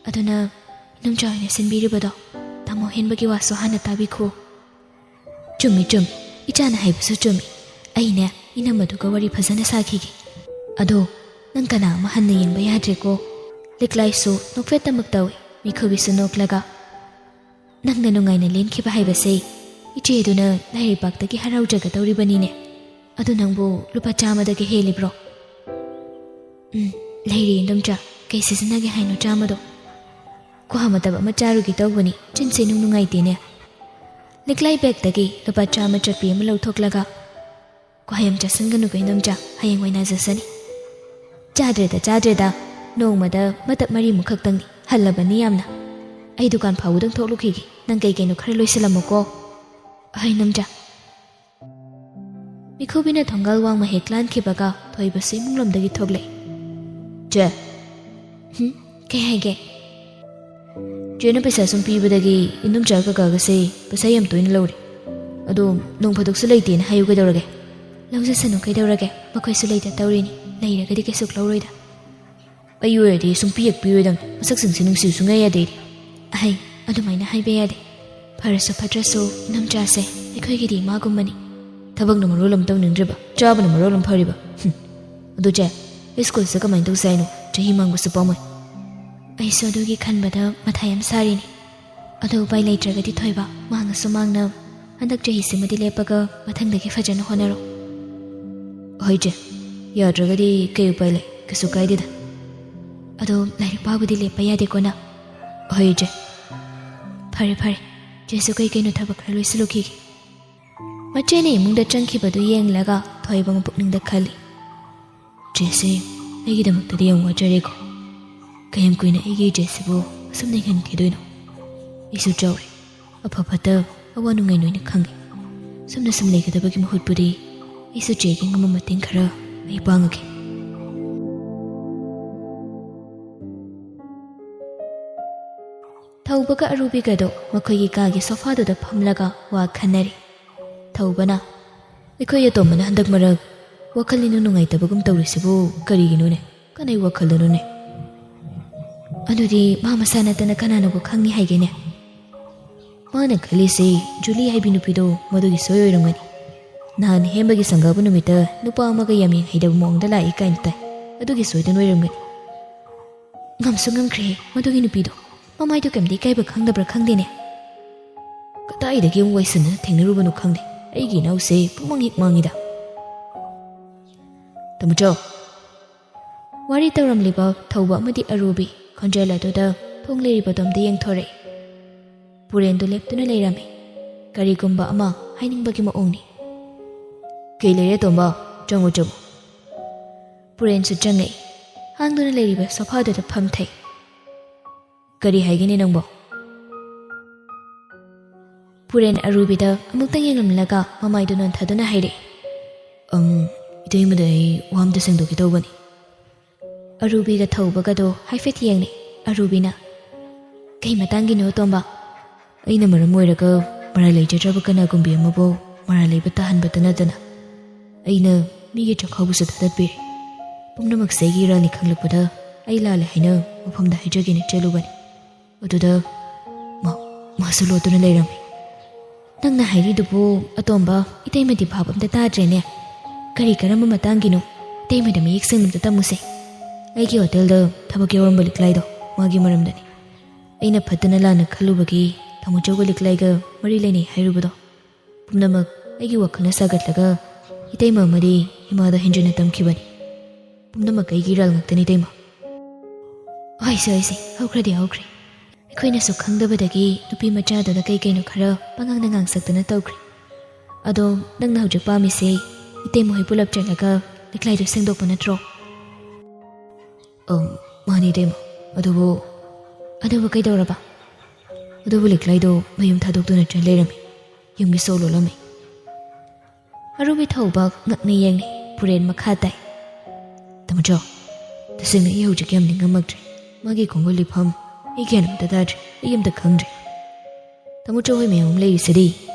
ꯑꯗꯨꯅ ꯏꯅꯣꯝꯆꯥ ꯍꯣꯏꯅ ꯁꯤꯟꯕꯤꯔꯤꯕꯗꯣ ꯇꯥꯃꯣ ꯍꯦꯟꯕꯒꯤ ꯋꯥꯁꯨ ꯍꯥꯟꯅ ꯇꯥꯕꯤꯈꯣ꯫ ꯆꯨꯝꯃꯤ, ꯆꯨꯝꯃꯤ꯫ ꯏꯆꯥꯅ ꯍꯥꯏꯕꯁꯨ ꯆꯨꯝꯃꯤ꯫ ꯑꯩꯅꯦ ꯏꯅꯝꯃꯗꯨꯒ ꯋꯥꯔꯤ ꯐꯖꯅ ꯁꯥꯈꯤꯒꯦ꯫ ꯑꯗꯣ ꯅꯪ ꯀꯅꯥ ꯑꯃ ꯍꯟꯅ ꯌꯦꯡꯕ ꯌꯥꯗ꯭ꯔꯦꯀꯣ꯫ ꯂꯤꯛꯂꯥꯏꯁꯨ ꯅꯣꯛꯐꯦꯠꯇꯃꯛ ꯇꯧꯏ, ꯃꯤꯈꯨꯕꯤꯁꯨ ꯅꯣꯛꯂꯒ꯫ ꯅꯪꯅ ꯅꯨꯡꯉꯥꯏꯅ ꯂꯦꯟꯈꯤꯕ ꯍꯥꯏꯕꯁꯦ ꯏꯆꯦꯗꯨꯅ ꯂꯥꯏꯔꯩꯕꯥꯛꯇꯒꯤ ꯍꯔꯥꯎꯖꯒꯗꯧꯔꯤꯕꯅꯤꯅꯦ꯫ ꯑꯗꯨ ꯅꯪꯕꯨ ꯂꯨꯄꯥ ꯆꯥꯝꯃꯗꯒꯤ ꯍꯦꯜꯂꯤꯕ꯭ꯔꯣ? ꯎꯝ, ꯂꯩꯔꯤ ꯏꯅꯣꯝꯆꯥ꯫ ꯀꯩ ꯁꯤꯖꯤꯟꯅꯒꯦ ꯍꯥꯏꯅꯣ ꯆꯥꯝꯃꯗꯣ? ꯀ꯭ꯋꯥ ꯃꯇꯞ ꯑꯃ ꯆꯥꯔꯨꯒꯦ ꯇꯧꯕꯅꯤ, ꯆꯤꯟꯁꯦ ꯅꯨꯡ ꯅꯨꯡꯉꯥꯏꯇꯦꯅꯦ꯫ ꯂꯤꯛꯂꯥꯏ ꯕꯦꯒꯇꯒꯤ ꯂꯨꯄꯥ ꯆꯥꯝꯃ ꯆꯠꯄꯤ ꯑꯃ ꯂꯧꯊꯣꯛꯂꯒ, ꯀ꯭ꯋꯥ ꯌꯥꯝ ꯆꯥꯁꯤꯟꯒꯅꯨꯀꯣ ꯏꯅꯣꯝꯆꯥ, ꯍꯌꯦꯡ ꯑꯣꯏꯅ ꯅꯥꯖꯁꯅꯤ꯫ ꯆꯥꯗ꯭ꯔꯦꯗ, ꯆꯥꯗ꯭ꯔꯦꯗ꯫ ꯅꯣꯡꯃꯗ ꯃꯇꯞ ꯃꯔꯤꯃꯨꯛ ꯈꯛꯇꯪꯅꯤ, ꯍꯜꯂꯕꯅꯤ ꯌꯥꯝꯅ꯫ ꯑꯩ ꯗꯨꯀꯥꯟ ꯐꯥꯎꯕꯗꯪ ꯊꯣꯛꯂꯨꯈꯤꯒꯦ, ꯅꯪ ꯀꯩ ꯀꯩꯅꯣ ꯈꯔ ꯂꯣꯏꯁꯤꯜꯂꯝꯃꯨꯀꯣ꯫ ꯍꯣꯏ ꯏꯅꯣꯝꯆꯥ꯫ ꯃꯤꯈꯨꯕꯤꯅ ꯊꯣꯡꯒꯥꯜ ꯋꯥꯡꯃ ꯍꯦꯛ ꯂꯥꯟꯈꯤꯕꯒ ꯊꯣꯏꯕꯁꯨ ꯏꯃꯨꯡꯂꯣꯝꯗꯒꯤ ꯊꯣꯛꯂꯛꯏ꯫ ꯆꯦ꯫ ꯍꯨꯝ? ꯀꯩ ꯍꯥꯏꯒꯦ? ꯆꯦꯅ ꯄꯩꯁꯥ ꯁꯨꯝ ꯄꯤꯕꯗꯒꯤ ꯏꯅꯣꯝꯆꯥ ꯀꯀꯥꯒꯁꯦ ꯄꯩꯁꯥ ꯌꯥꯝ ꯇꯣꯏꯅ ꯂꯧꯔꯦ꯫ ꯑꯗꯣ ꯅꯣꯡ ꯐꯥꯗꯣꯛꯁꯨ ꯂꯩꯇꯦꯅ ꯍꯥꯏꯌꯨ ꯀꯩꯗꯧꯔꯒꯦ? ꯂꯧꯖꯁꯅꯨ ꯀꯩꯗꯧꯔꯒꯦ? ꯃꯈꯣꯏꯁꯨ ꯂꯩꯇ ꯇꯧꯔꯤꯅꯤ꯫ ꯂꯩꯔꯒꯗꯤ ꯀꯩꯁꯨ ꯂꯧꯔꯣꯏꯗ꯫ ꯑꯩ ꯑꯣꯏꯔꯗꯤ ꯁꯨꯡꯄꯤ ꯍꯦꯛ ꯄꯤꯔꯣꯏꯗꯝꯅꯤ꯫ ꯃꯁꯛꯁꯤꯡꯁꯦ ꯅꯨꯡꯁꯤꯌꯨ ꯁꯨꯡꯌꯥ ꯌꯥꯗꯦ ꯑꯩꯗꯤ꯫ ꯑꯍꯩ, ꯑꯗꯨꯃꯥꯏꯅ ꯍꯥꯏꯕ ꯌꯥꯗꯦ꯫ ꯐꯔꯁꯨ ꯐꯠꯇ꯭ꯔꯁꯨ ꯏꯅꯣꯝꯆꯥꯁꯦ ꯑꯩꯈꯣꯏꯒꯤꯗꯤ ꯏꯃꯥꯒꯨꯝꯕꯅꯤ꯫ ꯊꯕꯛꯅ ꯃꯔꯣꯜ ꯑꯃ ꯇꯧꯅꯤꯡꯗ꯭ꯔꯤꯕ, ꯆꯥꯕꯅ ꯃꯔꯣꯜ ꯑꯃ ꯐꯔꯤꯕ꯫ ꯍꯨꯝ꯫ ꯑꯗꯨ ꯆꯦ, ꯑꯩ ꯁ꯭ꯀꯨꯜꯁꯦ ꯀꯃꯥꯏꯅ ꯇꯧꯁꯦ ꯍꯥꯏꯅꯣ? ꯆꯍꯤ ꯃꯥꯡꯕꯁꯨ ꯄꯥꯝꯃꯣꯏ꯫ ꯑꯩꯁꯨ ꯑꯗꯨꯒꯤ ꯈꯟꯕꯗ ꯃꯊꯥ ꯌꯥꯝ ꯁꯥꯔꯤꯅꯤ꯫ ꯑꯗꯣ ꯎꯄꯥꯏ ꯂꯩꯇ꯭ꯔꯒꯗꯤ ꯊꯣꯏꯕ, ꯃꯥꯡꯉꯁꯨ ꯃꯥꯡꯅ ꯍꯟꯗꯛ ꯆꯍꯤꯁꯤꯃꯗꯤ ꯂꯦꯞꯄꯒ ꯃꯊꯪꯗꯒꯤ ꯐꯖꯅ ꯍꯣꯠꯅꯔꯣ꯫ ꯍꯣꯏ ꯆꯦ, ꯌꯥꯗ꯭ꯔꯒꯗꯤ ꯀꯩ ꯎꯄꯥꯏ ꯂꯩ? ꯀꯩꯁꯨ ꯀꯥꯏꯗꯦꯗ꯫ ꯑꯗꯣ ꯂꯥꯏꯔꯤꯛ ꯄꯥꯕꯗꯤ ꯂꯦꯞꯄ ꯌꯥꯗꯦꯀꯣ ꯅꯪ? ꯍꯣꯏ ꯆꯦ꯫ ꯐꯔꯦ ꯐꯔꯦ, ꯆꯦꯁꯨ ꯀꯩ ꯀꯩꯅꯣ ꯊꯕꯛ ꯈꯔ ꯂꯣꯏꯁꯤꯜꯂꯨꯈꯤꯒꯦ꯫ ꯃꯆꯦꯅ ꯏꯃꯨꯡꯗ ꯆꯪꯈꯤꯕꯗꯨ ꯌꯦꯡꯂꯒ ꯊꯣꯏꯕ ꯃꯄꯨꯛꯅꯤꯡꯗ ꯈꯜꯂꯤ, ꯆꯦꯁꯦ ꯑꯩꯒꯤꯗꯃꯛꯇꯗꯤ ꯌꯥꯝ ꯋꯥꯖꯔꯦꯀꯣ꯫ ꯀꯌꯥꯝ ꯀꯨꯏꯅ ꯑꯩꯒꯤ ꯏꯆꯦꯁꯤꯕꯨ ꯑꯁꯨꯝ ꯅꯩꯍꯟꯈꯤꯗꯣꯏꯅꯣ? ꯑꯩꯁꯨ ꯆꯥꯎꯔꯦ, ꯑꯐ ꯐꯠꯇ ꯑꯋꯥ ꯅꯨꯡꯉꯥꯏ ꯂꯣꯏꯅ ꯈꯪꯉꯦ꯫ ꯁꯨꯝꯅ ꯁꯨꯝ ꯂꯩꯒꯗꯕꯒꯤ ꯃꯍꯨꯠꯄꯨꯗꯤ ꯑꯩꯁꯨ ꯆꯦꯒꯤ ꯉꯝꯕ ꯃꯇꯦꯡ ꯈꯔ ꯑꯩ ꯄꯥꯡꯉꯒꯦ꯫ ꯊꯧꯕꯒ ꯑꯔꯨꯕꯤꯒꯗꯣ ꯃꯈꯣꯏꯒꯤ ꯀꯥꯒꯤ ꯁꯣꯐꯥꯗꯨꯗ ꯐꯝꯂꯒ ꯋꯥ ꯈꯟꯅꯔꯤ꯫ ꯊꯧꯕꯅ, ꯑꯩꯈꯣꯏ ꯑꯇꯣꯝꯕꯅ ꯍꯟꯗꯛ ꯃꯔꯛ ꯋꯥꯈꯜ ꯏꯅꯨꯡ ꯅꯨꯡꯉꯥꯏꯇꯕꯒꯨꯝ ꯇꯧꯔꯤꯁꯤꯕꯨ ꯀꯔꯤꯒꯤꯅꯣꯅꯦ? ꯀꯅꯥꯏ ꯋꯥꯈꯜꯗꯅꯣꯅꯦ? ꯑꯗꯨꯗꯤ ꯃꯥ ꯃꯁꯥ ꯅꯠꯇꯅ ꯀꯅꯥꯅꯕꯨ ꯈꯪꯅꯤ ꯍꯥꯏꯒꯦꯅꯦ? ꯃꯥꯅ ꯈꯜꯂꯤꯁꯦ ꯖꯨꯂꯤ ꯍꯥꯏꯕꯤ ꯅꯨꯄꯤꯗꯣ ꯃꯗꯨꯒꯤ ꯁꯣꯏ ꯑꯣꯏꯔꯝꯒꯅꯤ꯫ ꯅꯍꯥꯟ ꯍꯦꯝꯕꯒꯤ ꯁꯪꯒꯥꯕ ꯅꯨꯃꯤꯠꯇ ꯅꯨꯄꯥ ꯑꯃꯒ ꯌꯥꯝ ꯌꯦꯡꯍꯩꯗꯕ ꯃꯑꯣꯡꯗ ꯂꯥꯛꯏ ꯀꯥꯏꯅ ꯇꯥꯏ꯫ ꯑꯗꯨꯒꯤ ꯁꯣꯏꯗꯅ ꯑꯣꯏꯔꯝꯒꯅꯤ꯫ ꯉꯝꯁꯨ ꯉꯝꯈ꯭ꯔꯦ ꯃꯗꯨꯒꯤ ꯅꯨꯄꯤꯗꯣ꯫ ꯃꯃꯥꯏꯗꯣ ꯀꯩꯝꯇ ꯏꯀꯥꯏꯕ ꯈꯪꯗꯕ꯭ꯔꯥ ꯈꯪꯗꯦꯅꯦ꯫ ꯀꯗꯥꯏꯗꯒꯤ ꯑꯃꯨꯛ ꯋꯥꯏꯁꯟꯅ ꯊꯦꯡꯅꯔꯨꯕꯅꯣ ꯈꯪꯗꯦ꯫ ꯑꯩꯒꯤ ꯏꯅꯥꯎꯁꯦ ꯄꯨꯡꯃꯥꯡ ꯍꯦꯛ ꯃꯥꯡꯉꯤꯗ꯫ ꯇꯥꯃꯣꯆꯧ꯫ ꯋꯥꯔꯤ ꯇꯧꯔꯝꯂꯤꯕ ꯊꯧꯕ ꯑꯃꯗꯤ ꯑꯔꯨꯕꯤ ꯈꯣꯟꯖꯦꯜ ꯑꯗꯨꯗ ꯊꯣꯡ ꯂꯩꯔꯤꯕꯗꯣꯝꯗ ꯌꯦꯡꯊꯣꯔꯛꯏ꯫ ꯄꯨꯔꯦꯟꯗꯨ ꯂꯦꯞꯇꯨꯅ ꯂꯩꯔꯝꯃꯤ꯫ ꯀꯔꯤꯒꯨꯝꯕ ꯑꯃ ꯍꯥꯏꯅꯤꯡꯕꯒꯤ ꯃꯑꯣꯡꯅꯤ꯫ "ꯀꯩ ꯂꯩꯔꯦ ꯇꯣꯝꯕ? ꯆꯪꯉꯨ, ꯆꯪꯉꯨ꯫" ꯄꯨꯔꯦꯟꯁꯨ ꯆꯪꯉꯛꯏ꯫ ꯍꯥꯡꯗꯨꯅ ꯂꯩꯔꯤꯕ ꯁꯣꯐꯥꯗꯨꯗ ꯐꯝꯊꯩ꯫ "ꯀꯔꯤ ꯍꯥꯏꯒꯅꯤ ꯅꯪꯕꯣ?" ꯄꯨꯔꯦꯟ ꯑꯔꯨꯕꯤꯗ ꯑꯃꯨꯛꯇꯪ ꯌꯦꯡꯂꯝꯂꯒ ꯃꯃꯥꯏꯗꯨ ꯅꯣꯟꯊꯗꯨꯅ ꯍꯥꯏꯔꯛꯏ꯫ "ꯑꯝ, ꯏꯇꯩꯃꯗ ꯑꯩ ꯋꯥ ꯑꯝꯇ ꯁꯦꯡꯗꯣꯛꯀꯦ ꯇꯧꯕꯅꯤ꯫" ꯑꯔꯨꯕꯤꯒ ꯊꯧꯕꯒꯗꯣ ꯍꯥꯏꯐꯦꯠ ꯌꯦꯡꯅꯩ꯫ ꯑꯔꯨꯕꯤꯅ, "ꯀꯩ ꯃꯇꯥꯡꯒꯤꯅꯣ ꯇꯣꯝꯕ?" "ꯑꯩꯅ ꯃꯔꯝ ꯑꯣꯏꯔꯒ ꯃꯔꯥꯜ ꯂꯩꯖꯗ꯭ꯔꯕ ꯀꯅꯥꯒꯨꯝꯕꯤ ꯑꯃꯕꯨ ꯃꯔꯥꯜ ꯂꯩꯕ ꯇꯥꯍꯟꯕꯇ ꯅꯠꯇꯅ ꯑꯩꯅ ꯃꯤꯒꯤ ꯆꯥꯛꯈꯥꯎꯕꯨꯁꯨ ꯊꯥꯗꯠꯄꯤꯔꯦ꯫ ꯄꯨꯝꯅꯃꯛꯁꯦ ꯑꯩꯒꯤ ꯏꯔꯥꯜꯅꯤ ꯈꯪꯂꯛꯄꯗ ꯑꯩ ꯂꯥꯜꯂꯦ ꯍꯥꯏꯅ ꯃꯐꯝꯗ ꯍꯥꯏꯖꯒꯦꯅ ꯆꯠꯂꯨꯕꯅꯤ꯫ ꯑꯗꯨꯗ ꯃꯥ, ꯃꯥꯁꯨ ꯂꯣꯠꯇꯨꯅ ꯂꯩꯔꯝꯃꯤ꯫" "ꯅꯪꯅ ꯍꯥꯏꯔꯤꯗꯨꯕꯨ ꯑꯇꯣꯝꯕ, ꯏꯇꯩꯃꯗꯤ ꯚꯥꯞ ꯑꯝꯇ ꯇꯥꯗ꯭ꯔꯦꯅꯦ꯫ ꯀꯔꯤ ꯀꯔꯝꯕ ꯃꯇꯥꯡꯒꯤꯅꯣ? ꯏꯇꯩꯃꯗ ꯃꯌꯦꯛ ꯁꯦꯡꯅ ꯑꯝꯇ ꯇꯝꯃꯨꯁꯦ꯫ ꯑꯩꯒꯤ ꯍꯣꯇꯦꯜꯗ ꯊꯕꯛ ꯌꯥꯎꯔꯝꯕ ꯂꯤꯛꯂꯥꯏꯗꯣ ꯃꯥꯒꯤ ꯃꯔꯝꯗꯅꯤ꯫ ꯑꯩꯅ ꯐꯠꯇꯅ ꯂꯥꯟꯅ ꯈꯜꯂꯨꯕꯒꯤ ꯇꯥꯃꯣꯆꯧꯒ ꯂꯤꯛꯂꯥꯏꯒ ꯃꯔꯤ ꯂꯩꯅꯩ ꯍꯥꯏꯔꯨꯕꯗꯣ ꯄꯨꯝꯅꯃꯛ ꯑꯩꯒꯤ ꯋꯥꯈꯜꯅ ꯁꯥꯒꯠꯂꯒ ꯏꯇꯩꯃ ꯑꯃꯗꯤ ꯏꯃꯥꯗ ꯍꯦꯟꯖꯤꯟꯅ ꯇꯝꯈꯤꯕꯅꯤ꯫ ꯄꯨꯝꯅꯃꯛ ꯑꯩꯒꯤ ꯏꯔꯥꯜ ꯉꯥꯛꯇꯅꯤ ꯏꯇꯩꯃ꯫" "ꯍꯣꯏꯁꯦ, ꯍꯣꯏꯁꯦ, ꯍꯧꯈ꯭ꯔꯗꯤ ꯍꯧꯈ꯭ꯔꯦ꯫ ꯑꯩꯈꯣꯏꯅꯁꯨ ꯈꯪꯗꯕꯗꯒꯤ ꯅꯨꯄꯤ ꯃꯆꯥꯗꯨꯅ ꯀꯩ ꯀꯩꯅꯣ ꯈꯔ ꯄꯉꯥꯡꯗ ꯉꯥꯡꯁꯛꯇꯅ ꯇꯧꯈ꯭ꯔꯦ꯫ ꯑꯗꯣ ꯅꯪꯅ ꯍꯧꯖꯤꯛ ꯄꯥꯝꯃꯤꯁꯦ ꯏꯇꯩꯃ ꯍꯣꯏ ꯄꯨꯂꯞ ꯆꯠꯂꯒ ꯂꯤꯛꯂꯥꯏꯗꯣ ꯁꯦꯡꯗꯣꯛꯄ ꯅꯠꯇ꯭ꯔꯣ?" "ꯑꯝ, ꯃꯥꯅꯤ ꯏꯇꯩꯃ꯫ ꯑꯗꯨꯕꯨ..." "ꯑꯗꯨꯕꯨ ꯀꯩꯗꯧꯔꯕ?" "ꯑꯗꯨꯕꯨ ꯂꯤꯛꯂꯥꯏꯗꯣ ꯃꯌꯨꯝ ꯊꯥꯗꯣꯛꯇꯨꯅ ꯆꯠ ꯂꯩꯔꯝꯃꯤ꯫ ꯌꯨꯝꯒꯤ ꯁꯣ ꯂꯣꯜꯂꯝꯃꯤ꯫" ꯑꯔꯨꯕꯤ ꯊꯧꯕ ꯉꯛꯅ ꯌꯦꯡꯂꯤ꯫ ꯄꯨꯔꯦꯟ ꯃꯈꯥ ꯇꯥꯏ꯫ "ꯇꯥꯃꯣꯆꯧ, ꯇꯁꯦꯡꯅ ꯑꯩ ꯍꯧꯖꯤꯛ ꯌꯥꯝ ꯅꯤꯡꯉꯝꯃꯛꯇ꯭ꯔꯦ꯫ ꯃꯥꯒꯤ ꯈꯣꯡꯒꯨꯜ ꯂꯤꯐꯝ ꯑꯩ ꯒ꯭ꯌꯥꯟ ꯑꯝꯇ ꯇꯥꯗ꯭ꯔꯦ꯫ ꯑꯩ ꯑꯝꯇ ꯈꯪꯗ꯭ꯔꯦ꯫ ꯇꯥꯃꯣꯆꯧ ꯍꯣꯏ ꯃꯌꯥꯝ ꯑꯃ ꯂꯩꯔꯤꯁꯤꯗꯤ,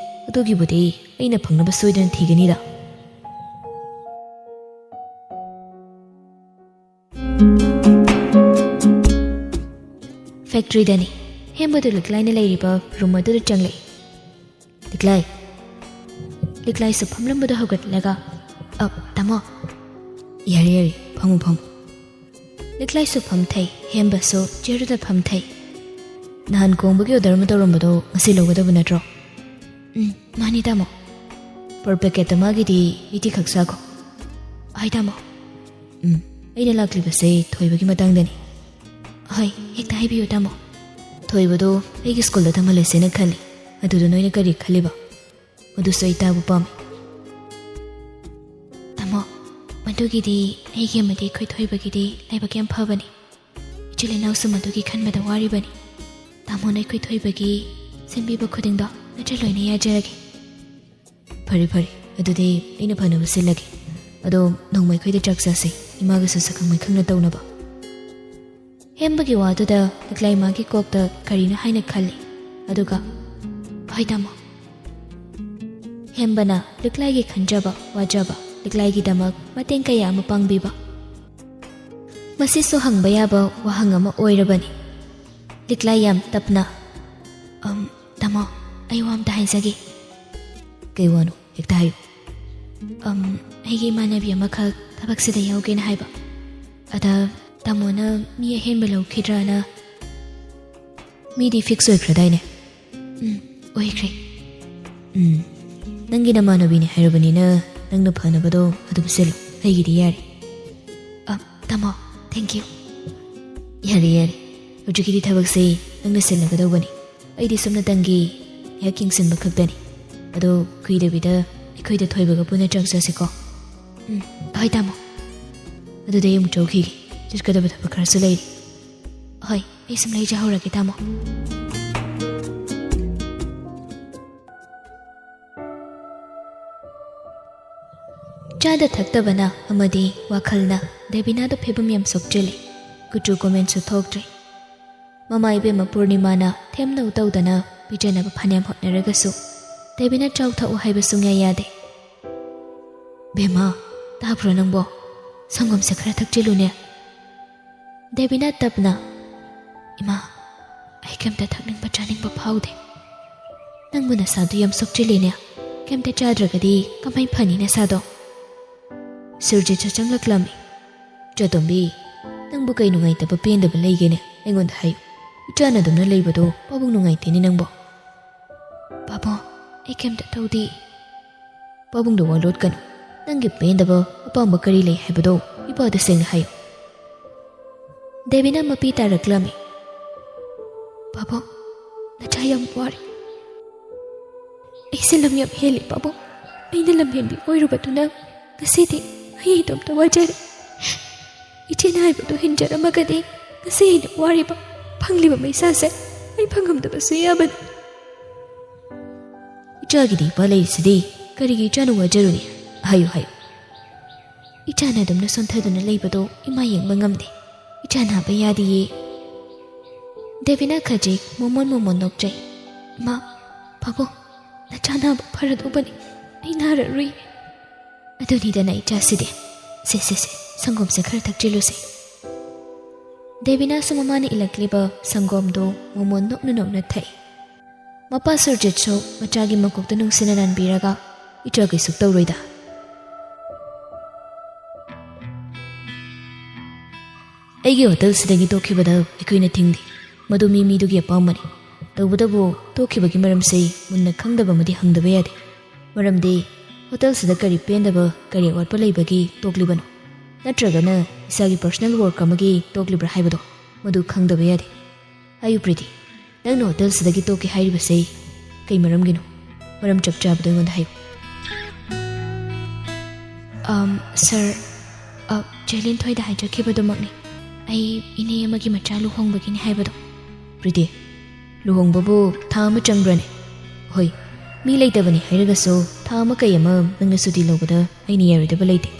ꯑꯗꯨꯒꯤꯕꯨꯗꯤ ꯑꯩꯅ ꯐꯪꯅꯕ ꯁꯣꯏꯗꯅ ꯊꯤꯒꯅꯤꯗ꯫ ꯐꯦꯛꯇ꯭ꯔꯤꯗꯅꯤ꯫ ꯍꯦꯝꯕꯗꯨ ꯂꯤꯛꯂꯥꯏꯅ ꯂꯩꯔꯤꯕ ꯔꯨꯝ ꯑꯗꯨꯗ ꯆꯪꯂꯛꯏ꯫ "ꯂꯤꯛꯂꯥꯏ!" ꯂꯤꯛꯂꯥꯏꯁꯨ ꯐꯝꯂꯝꯕꯗꯨ ꯍꯧꯒꯠꯂꯒ, "ꯑꯞ, ꯇꯥꯃꯣ!" "ꯌꯥꯔꯦ, ꯌꯥꯔꯦ, ꯐꯝꯃꯨ, ꯐꯝꯃꯨ꯫" ꯂꯤꯛꯂꯥꯏꯁꯨ ꯐꯝꯊꯩ, ꯍꯦꯝꯕꯁꯨ ꯆꯤꯌꯔꯗꯨꯗ ꯐꯝꯊꯩ꯫ "ꯅꯍꯥꯟ ꯀꯣꯡꯕꯒꯤ ꯑꯣꯔꯗꯔ ꯑꯃ ꯇꯧꯔꯝꯕꯗꯣ ꯉꯁꯤ ꯂꯧꯒꯗꯕ ꯅꯠꯇ꯭ꯔꯣ?" "ꯎꯝ, ꯃꯥꯅꯤ, ꯇꯥꯃꯣ꯫" "ꯄꯔ ꯄꯦꯀꯦꯠꯇ ꯃꯥꯒꯤꯗꯤ ꯑꯩꯠꯇꯤ ꯈꯛ ꯁꯥꯈꯣ꯫" "ꯍꯣꯏ, ꯇꯥꯃꯣ꯫" "ꯎꯝ, ꯑꯩꯅ ꯂꯥꯛꯂꯤꯕꯁꯦ ꯊꯣꯏꯕꯒꯤ ꯃꯇꯥꯡꯗꯅꯤ꯫" "ꯍꯣꯏ, ꯍꯦꯛꯇ ꯍꯥꯏꯕꯤꯌꯨ, ꯇꯥꯃꯣ꯫" "ꯊꯣꯏꯕꯗꯣ ꯑꯩꯒꯤ ꯁ꯭ꯀꯨꯜꯗ ꯇꯝꯍꯜꯂꯁꯦꯅ ꯈꯜꯂꯤ꯫ ꯑꯗꯨꯗ ꯅꯣꯏꯅ ꯀꯔꯤ ꯈꯜꯂꯤꯕ? ꯃꯗꯨꯁꯨ ꯑꯩ ꯇꯥꯕ ꯄꯥꯝꯃꯤ꯫" "ꯇꯥꯃꯣ, ꯃꯗꯨꯒꯤꯗꯤ ꯑꯩꯒꯤ ꯑꯃꯗꯤ ꯑꯩꯈꯣꯏ ꯊꯣꯏꯕꯒꯤꯗꯤ ꯂꯥꯏꯕꯛ ꯌꯥꯝ ꯐꯕꯅꯤ꯫ ꯏꯆꯤꯜ ꯏꯅꯥꯎꯁꯨ ꯃꯗꯨꯒꯤ ꯈꯟꯕꯗ ꯋꯥꯔꯤꯕꯅꯤ꯫ ꯇꯥꯃꯣꯅ ꯑꯩꯈꯣꯏ ꯊꯣꯏꯕꯒꯤ ꯁꯤꯟꯕꯤꯕ ꯈꯨꯗꯤꯡꯗꯣ ꯅꯠꯇ꯭ꯔ ꯂꯣꯏꯅ ꯌꯥꯖꯔꯒꯦ꯫" "ꯐꯔꯦ, ꯐꯔꯦ꯫ ꯑꯗꯨꯗꯤ ꯑꯩꯅ ꯐꯅꯕ ꯁꯤꯜꯂꯒꯦ꯫ ꯑꯗꯣ ꯅꯣꯡꯃ ꯑꯩꯈꯣꯏꯗ ꯆꯥꯛ ꯆꯥꯁꯦ, ꯏꯃꯥꯒꯁꯨ ꯁꯛꯈꯪ ꯃꯥꯏꯈꯪꯅ ꯇꯧꯅꯕ꯫" ꯍꯦꯝꯕꯒꯤ ꯋꯥꯗꯨꯗ ꯂꯤꯛꯂꯥꯏ ꯃꯥꯒꯤ ꯀꯣꯛꯇ ꯀꯔꯤꯅꯣ ꯍꯥꯏꯅ ꯈꯜꯂꯤ꯫ ꯑꯗꯨꯒ, "ꯍꯣꯏ, ꯇꯥꯃꯣ꯫" ꯍꯦꯝꯕꯅ ꯂꯤꯛꯂꯥꯏꯒꯤ ꯈꯟꯖꯕ, ꯋꯥꯖꯕ, ꯂꯤꯛꯂꯥꯏꯒꯤꯗꯃꯛ ꯃꯇꯦꯡ ꯀꯌꯥ ꯑꯃ ꯄꯥꯡꯕꯤꯕ, ꯃꯁꯤꯁꯨ ꯍꯪꯕ ꯌꯥꯕ ꯋꯥꯍꯪ ꯑꯃ ꯑꯣꯏꯔꯕꯅꯤ꯫ ꯂꯤꯛꯂꯥꯏ ꯌꯥꯝ ꯇꯞꯅ, "ꯑꯝ, ꯇꯥꯃꯣ, ꯑꯩ ꯋꯥ ꯑꯝꯇ ꯍꯥꯏꯖꯒꯦ꯫" "ꯀꯩ ꯋꯥꯅꯣ? ꯍꯦꯛꯇ ꯍꯥꯏꯌꯨ꯫" "ꯑꯝ, ꯑꯩꯒꯤ ꯏꯃꯥꯟꯅꯕꯤ ꯑꯃꯈꯛ ꯊꯕꯛꯁꯤꯗ ꯌꯥꯎꯒꯦꯅ ꯍꯥꯏꯕ꯫ ꯑꯗ ꯇꯥꯃꯣꯅ ꯃꯤ ꯑꯍꯦꯟꯕ ꯂꯧꯈꯤꯗ꯭ꯔꯥꯅ꯫" "ꯃꯤꯗꯤ ꯐꯤꯛꯁ ꯑꯣꯏꯈ꯭ꯔꯗꯥꯏꯅꯦ?" "ꯎꯝ, ꯑꯣꯏꯈ꯭ꯔꯦ꯫" "ꯎꯝ, ꯅꯪꯒꯤ ꯅꯃꯥꯟꯅꯕꯤꯅꯦ ꯍꯥꯏꯔꯕꯅꯤꯅ ꯅꯪꯅ ꯐꯅꯕꯗꯣ ꯑꯗꯨꯝ ꯁꯤꯜꯂꯨ, ꯑꯩꯒꯤꯗꯤ ꯌꯥꯔꯦ꯫" "ꯑ, ꯇꯥꯃꯣ, ꯊꯦꯡꯀ꯭ꯌꯨ꯫" "ꯌꯥꯔꯦ, ꯌꯥꯔꯦ, ꯍꯧꯖꯤꯛꯀꯤꯗꯤ ꯊꯕꯛꯁꯦ ꯅꯪꯅ ꯁꯤꯜꯂꯒꯗꯧꯕꯅꯤ꯫ ꯑꯩꯗꯤ ꯁꯨꯞꯅꯇꯪꯒꯤ ꯉꯥꯏꯍꯥꯛ ꯌꯦꯡꯁꯤꯟꯕ ꯈꯛꯇꯅꯤ꯫ ꯑꯗꯣ ꯀꯨꯏꯗꯕꯤꯗ ꯑꯩꯈꯣꯏꯗ ꯊꯣꯏꯕꯒ ꯄꯨꯟꯅ ꯆꯥꯛ ꯆꯥꯁꯤꯀꯣ?" "ꯎꯝ, ꯍꯣꯏ, ꯇꯥꯃꯣ꯫" "ꯑꯗꯨꯗꯤ ꯑꯩ ꯑꯃꯨꯛ ꯆꯧꯈꯤꯒꯦ, ꯆꯠꯀꯗꯕ ꯊꯕꯛ ꯈꯔꯁꯨ ꯂꯩꯔꯤ꯫" "ꯍꯣꯏ, ꯑꯩ ꯁꯨꯝ ꯂꯩꯖꯍꯧꯔꯒꯦ, ꯇꯥꯃꯣ꯫" ꯆꯥꯗ ꯊꯛꯇꯕꯅ ꯑꯃꯗꯤ ꯋꯥꯈꯜꯅ ꯗꯦꯕꯤꯅꯥꯗ ꯐꯤꯕꯝ ꯌꯥꯝ ꯁꯣꯛꯆꯤꯜꯂꯤ꯫ ꯀꯨꯆꯨ ꯀꯨꯃꯦꯟꯁꯨ ꯊꯣꯛꯇ꯭ꯔꯦ꯫ ꯃꯃꯥ ꯏꯕꯦꯝꯃ ꯄꯨꯔꯅꯤꯃꯥꯅ ꯊꯦꯝꯅꯧ ꯇꯧꯗꯅ ꯄꯤꯖꯅꯕ ꯐꯅꯌꯥꯝ ꯍꯣꯠꯅꯔꯒꯁꯨ ꯗꯦꯕꯤꯅꯥ ꯆꯥꯎ ꯊꯛꯎ ꯍꯥꯏꯕ ꯁꯨꯡꯌꯥ ꯌꯥꯗꯦ꯫ "ꯕꯦꯝꯃ, ꯇꯥꯕ꯭ꯔꯣ ꯅꯪꯕꯣ? ꯁꯪꯒꯣꯝꯁꯦ ꯈꯔ ꯊꯛꯆꯤꯜꯂꯨꯅꯦ꯫" ꯗꯦꯕꯤꯅꯥ ꯇꯞꯅ, "ꯏꯃꯥ, ꯀꯩꯝꯇ ꯊꯛꯅꯤꯡꯕ ꯆꯥꯅꯤꯡꯕ ꯐꯥꯎꯗꯦ꯫ ꯅꯪꯕꯨ ꯅꯁꯥꯗꯨ ꯌꯥꯝ ꯁꯣꯛꯆꯤꯜꯂꯦꯅꯦ꯫ ꯀꯩꯝꯇ ꯆꯥꯗ꯭ꯔꯒꯗꯤ ꯀꯃꯥꯏ ꯐꯅꯤ ꯅꯁꯥꯗꯣ? ꯁꯨꯔꯖꯤꯠꯁꯨ ꯆꯪꯂꯛꯂꯝꯃꯤ꯫ "ꯆꯥꯇꯣꯝꯕꯤ, ꯅꯪꯕꯨ ꯀꯩ ꯅꯨꯡꯉꯥꯏꯇꯕ ꯄꯦꯟꯗꯕ ꯂꯩꯒꯦꯅꯦ? ꯑꯩꯉꯣꯟꯗ ꯍꯥꯏꯌꯨ꯫ ꯏꯆꯥꯅ ꯑꯗꯨꯝꯅ ꯂꯩꯕꯗꯣ ꯄꯥꯕꯨꯡ ꯅꯨꯡꯉꯥꯏꯇꯦꯅꯦ ꯅꯪꯕꯣ?" "ꯄꯥꯕꯨꯡ, ꯑꯩ ꯀꯩꯝꯇ ꯇꯧꯗꯦ꯫" "ꯄꯥꯕꯨꯡꯗ ꯋꯥ ꯂꯣꯠꯀꯅꯨ꯫ ꯅꯪꯒꯤ ꯄꯦꯟꯗꯕ ꯑꯄꯥꯝꯕ ꯀꯔꯤ ꯂꯩ ꯍꯥꯏꯕꯗꯣ ꯏꯄꯥꯗ ꯁꯦꯡꯅ ꯍꯥꯏꯌꯨ꯫" ꯗꯦꯕꯤꯅ ꯃꯄꯤ ꯇꯥꯔꯛꯂꯝꯃꯤ꯫ "ꯄꯥꯕꯨꯡ, ꯅꯆꯥ ꯌꯥꯝ ꯋꯥꯔꯦ꯫ ꯑꯩꯁꯦ ꯂꯝ ꯌꯥꯝ ꯍꯦꯜꯂꯤ ꯄꯥꯕꯨꯡ꯫ ꯑꯩꯅ ꯂꯝꯍꯦꯟꯕꯤ ꯑꯣꯏꯔꯨꯕꯗꯨꯅ ꯉꯁꯤꯗꯤ ꯑꯩ ꯏꯇꯣꯝꯇ ꯋꯥꯖꯔꯦ꯫ ꯏꯆꯦꯅ ꯍꯥꯏꯕꯗꯨ ꯍꯤꯟꯖꯔꯝꯃꯒꯗꯤ ꯉꯁꯤ ꯑꯩꯅ ꯋꯥꯔꯤꯕ ꯐꯪꯂꯤꯕ ꯃꯩꯁꯥꯁꯦ ꯑꯩ ꯐꯪꯉꯝꯗꯕꯁꯨ ꯌꯥꯕꯅꯤ꯫" "ꯏꯆꯥꯒꯤꯗꯤ ꯏꯄꯥ ꯂꯩꯔꯤꯁꯤꯗꯤ, ꯀꯔꯤꯒꯤ ꯏꯆꯥꯅ ꯋꯥꯖꯔꯨꯅꯤ? ꯍꯥꯏꯌꯨ, ꯍꯥꯏꯌꯨ꯫" "ꯏꯆꯥꯅ ꯑꯗꯨꯝꯅ ꯁꯣꯟꯊꯗꯨꯅ ꯂꯩꯕꯗꯣ ꯏꯃꯥ ꯌꯦꯡꯕ ꯉꯝꯗꯦ꯫ ꯏꯆꯥ ꯅꯥꯕ ꯌꯥꯗꯤꯌꯦ꯫" ꯗꯦꯕꯤꯅ ꯈꯖꯤꯛ ꯃꯣꯃꯣꯟ ꯃꯣꯃꯣꯟ ꯅꯣꯛꯆꯩ꯫ "ꯏꯃꯥ, ꯄꯥꯕꯨꯡ, ꯅꯆꯥ ꯅꯥꯕ ꯐꯔꯗꯧꯕꯅꯤ꯫ ꯑꯩ ꯅꯥꯔꯔꯣꯏ꯫" "ꯑꯗꯨꯅꯤꯗꯅ ꯏꯆꯥꯁꯤꯗꯤ꯫ ꯁꯦ, ꯁꯦ, ꯁꯦ, ꯁꯪꯒꯣꯝꯁꯦ ꯈꯔ ꯊꯛꯆꯤꯜꯂꯨꯁꯦ꯫" ꯗꯦꯕꯤꯅꯥꯁꯨ ꯃꯃꯥꯅ ꯏꯜꯂꯛꯂꯤꯕ ꯁꯪꯒꯣꯝꯗꯣ ꯃꯣꯃꯣꯟ ꯅꯣꯛꯅ ꯅꯣꯛꯅ ꯊꯛꯏ꯫ ꯃꯄꯥ ꯁꯨꯔꯖꯤꯠꯁꯨ ꯃꯆꯥꯒꯤ ꯃꯀꯣꯛꯇ ꯅꯨꯡꯁꯤꯅ ꯅꯥꯟꯕꯤꯔꯒ, "ꯏꯆꯥ ꯀꯩꯁꯨ ꯇꯧꯔꯣꯏꯗ꯫" "ꯑꯩꯒꯤ ꯍꯣꯇꯦꯜꯁꯤꯗꯒꯤ ꯇꯣꯛꯈꯤꯕꯗ ꯑꯩꯈꯣꯏꯅ ꯊꯤꯡꯗꯦ꯫ ꯃꯗꯨ ꯃꯤ ꯃꯤꯗꯨꯒꯤ ꯑꯄꯥꯝꯕꯅꯤ꯫ ꯇꯧꯕꯇꯕꯨ ꯇꯣꯛꯈꯤꯕꯒꯤ ꯃꯔꯝꯁꯤ ꯃꯨꯟꯅ ꯈꯪꯗꯕ ꯑꯃꯗꯤ ꯍꯪꯗꯕ ꯌꯥꯗꯦ꯫ ꯃꯔꯝꯗꯤ ꯍꯣꯇꯦꯜꯁꯤꯗ ꯀꯔꯤ ꯄꯦꯟꯗꯕ, ꯀꯔꯤ ꯑꯋꯥꯠꯄ ꯂꯩꯕꯒꯤ ꯇꯣꯛꯂꯤꯕꯅꯣ? ꯅꯠꯇ꯭ꯔꯒꯅ ꯏꯁꯥꯒꯤ ꯄꯔꯁꯣꯅꯦꯜ ꯋꯥꯔꯛ ꯑꯃꯒꯤ ꯇꯣꯛꯂꯤꯕ꯭ꯔꯥ ꯍꯥꯏꯕꯗꯣ ꯃꯗꯨ ꯈꯪꯗꯕ ꯌꯥꯗꯦ꯫ ꯍꯥꯏꯌꯨ ꯄ꯭ꯔꯤꯇꯤ, ꯅꯪꯅ ꯍꯣꯇꯦꯜꯁꯤꯗꯒꯤ ꯇꯣꯛꯀꯦ ꯍꯥꯏꯔꯤꯕꯁꯦ ꯀꯩ ꯃꯔꯝꯒꯤꯅꯣ? ꯃꯔꯝ ꯆꯞ ꯆꯥꯕꯗꯣ ꯑꯩꯉꯣꯟꯗ ꯍꯥꯏꯌꯨ꯫" "ꯑꯝ, ꯁꯥꯔ, ꯑ, ꯆꯦ ꯂꯤꯟꯊꯣꯏꯗ ꯍꯥꯏꯖꯈꯤꯕꯗꯨꯃꯛꯅꯤ꯫ ꯑꯩ ꯏꯅꯦ ꯑꯃꯒꯤ ꯃꯆꯥ ꯂꯨꯍꯣꯡꯕꯒꯤꯅꯤ ꯍꯥꯏꯕꯗꯣ꯫" "ꯄ꯭ꯔꯤꯇꯤ, ꯂꯨꯍꯣꯡꯕꯕꯨ ꯊꯥ ꯑꯃ ꯆꯪꯕ꯭ꯔꯅꯦ? ꯍꯣꯏ, ꯃꯤ ꯂꯩꯇꯕꯅꯤ ꯍꯥꯏꯔꯒꯁꯨ ꯊꯥ ꯑꯃ ꯀꯩ ꯑꯃ ꯅꯪꯅ ꯁꯨꯇꯤ ꯂꯧꯕꯗ ꯑꯩꯅ ꯌꯥꯔꯣꯏꯗꯕ ꯂꯩꯇꯦ꯫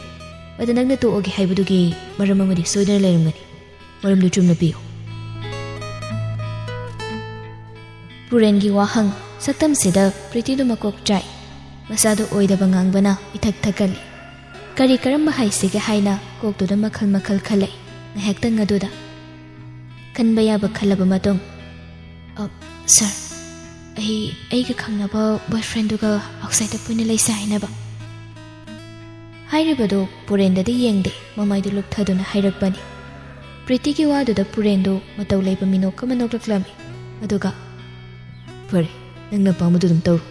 ꯑꯗ ꯅꯪꯅ ꯇꯣꯛꯑꯒꯦ ꯍꯥꯏꯕꯗꯨꯒꯤ ꯃꯔꯝ ꯑꯃꯗꯤ ꯁꯣꯏꯗꯅ ꯂꯩꯔꯝꯒꯅꯤ꯫ ꯃꯔꯝꯗꯨ ꯆꯨꯝꯅ ꯄꯤꯌꯨ꯫" ꯄꯨꯔꯦꯟꯒꯤ ꯋꯥꯍꯪ ꯁꯛꯇꯝꯁꯤꯗ ꯄ꯭ꯔꯤꯇꯤꯗꯨ ꯃꯀꯣꯛ ꯆꯥꯛꯏ꯫ ꯃꯁꯥꯗꯨ ꯑꯣꯏꯗꯕ ꯉꯥꯡꯕꯅ ꯏꯊꯛ ꯊꯛꯀꯜꯂꯤ꯫ ꯀꯔꯤ ꯀꯔꯝꯕ ꯍꯥꯏꯁꯤꯒꯦ ꯍꯥꯏꯅ ꯀꯣꯛꯇꯨꯗ ꯃꯈꯜ ꯃꯈꯜ ꯈꯜꯂꯛꯏ꯫ ꯉꯥꯏꯍꯥꯛꯇꯪ ꯑꯗꯨꯗ ꯈꯟꯕ ꯌꯥꯕ ꯈꯜꯂꯕ ꯃꯇꯨꯡ, "ꯑ, ꯁꯥꯔ, ꯑꯩ ꯑꯩꯒ ꯈꯪꯅꯕ ꯕꯣꯏꯐ꯭ꯔꯦꯟꯗꯨꯒ ꯑꯥꯎꯠꯁꯥꯏꯗꯇ ꯄꯨꯟꯅ ꯂꯩꯁꯦ ꯍꯥꯏꯅꯕ꯫" ꯍꯥꯏꯔꯤꯕꯗꯨ ꯄꯨꯔꯦꯟꯗꯗꯤ ꯌꯦꯡꯗꯦ, ꯃꯃꯥꯏꯗꯨ ꯂꯨꯞꯊꯗꯨꯅ ꯍꯥꯏꯔꯛꯄꯅꯤ꯫ ꯄ꯭ꯔꯤꯇꯤꯒꯤ ꯋꯥꯗꯨꯗ ꯄꯨꯔꯦꯟꯗꯨ ꯃꯇꯧ ꯂꯩꯕ ꯃꯤꯅꯣꯛ ꯑꯃ ꯅꯣꯛꯂꯛꯂꯝꯃꯤ꯫ ꯑꯗꯨꯒ, "ꯐꯔꯦ, ꯅꯪꯅ ꯑꯄꯥꯝꯕꯗꯨ ꯑꯗꯨꯝ ꯇꯧꯔꯣ꯫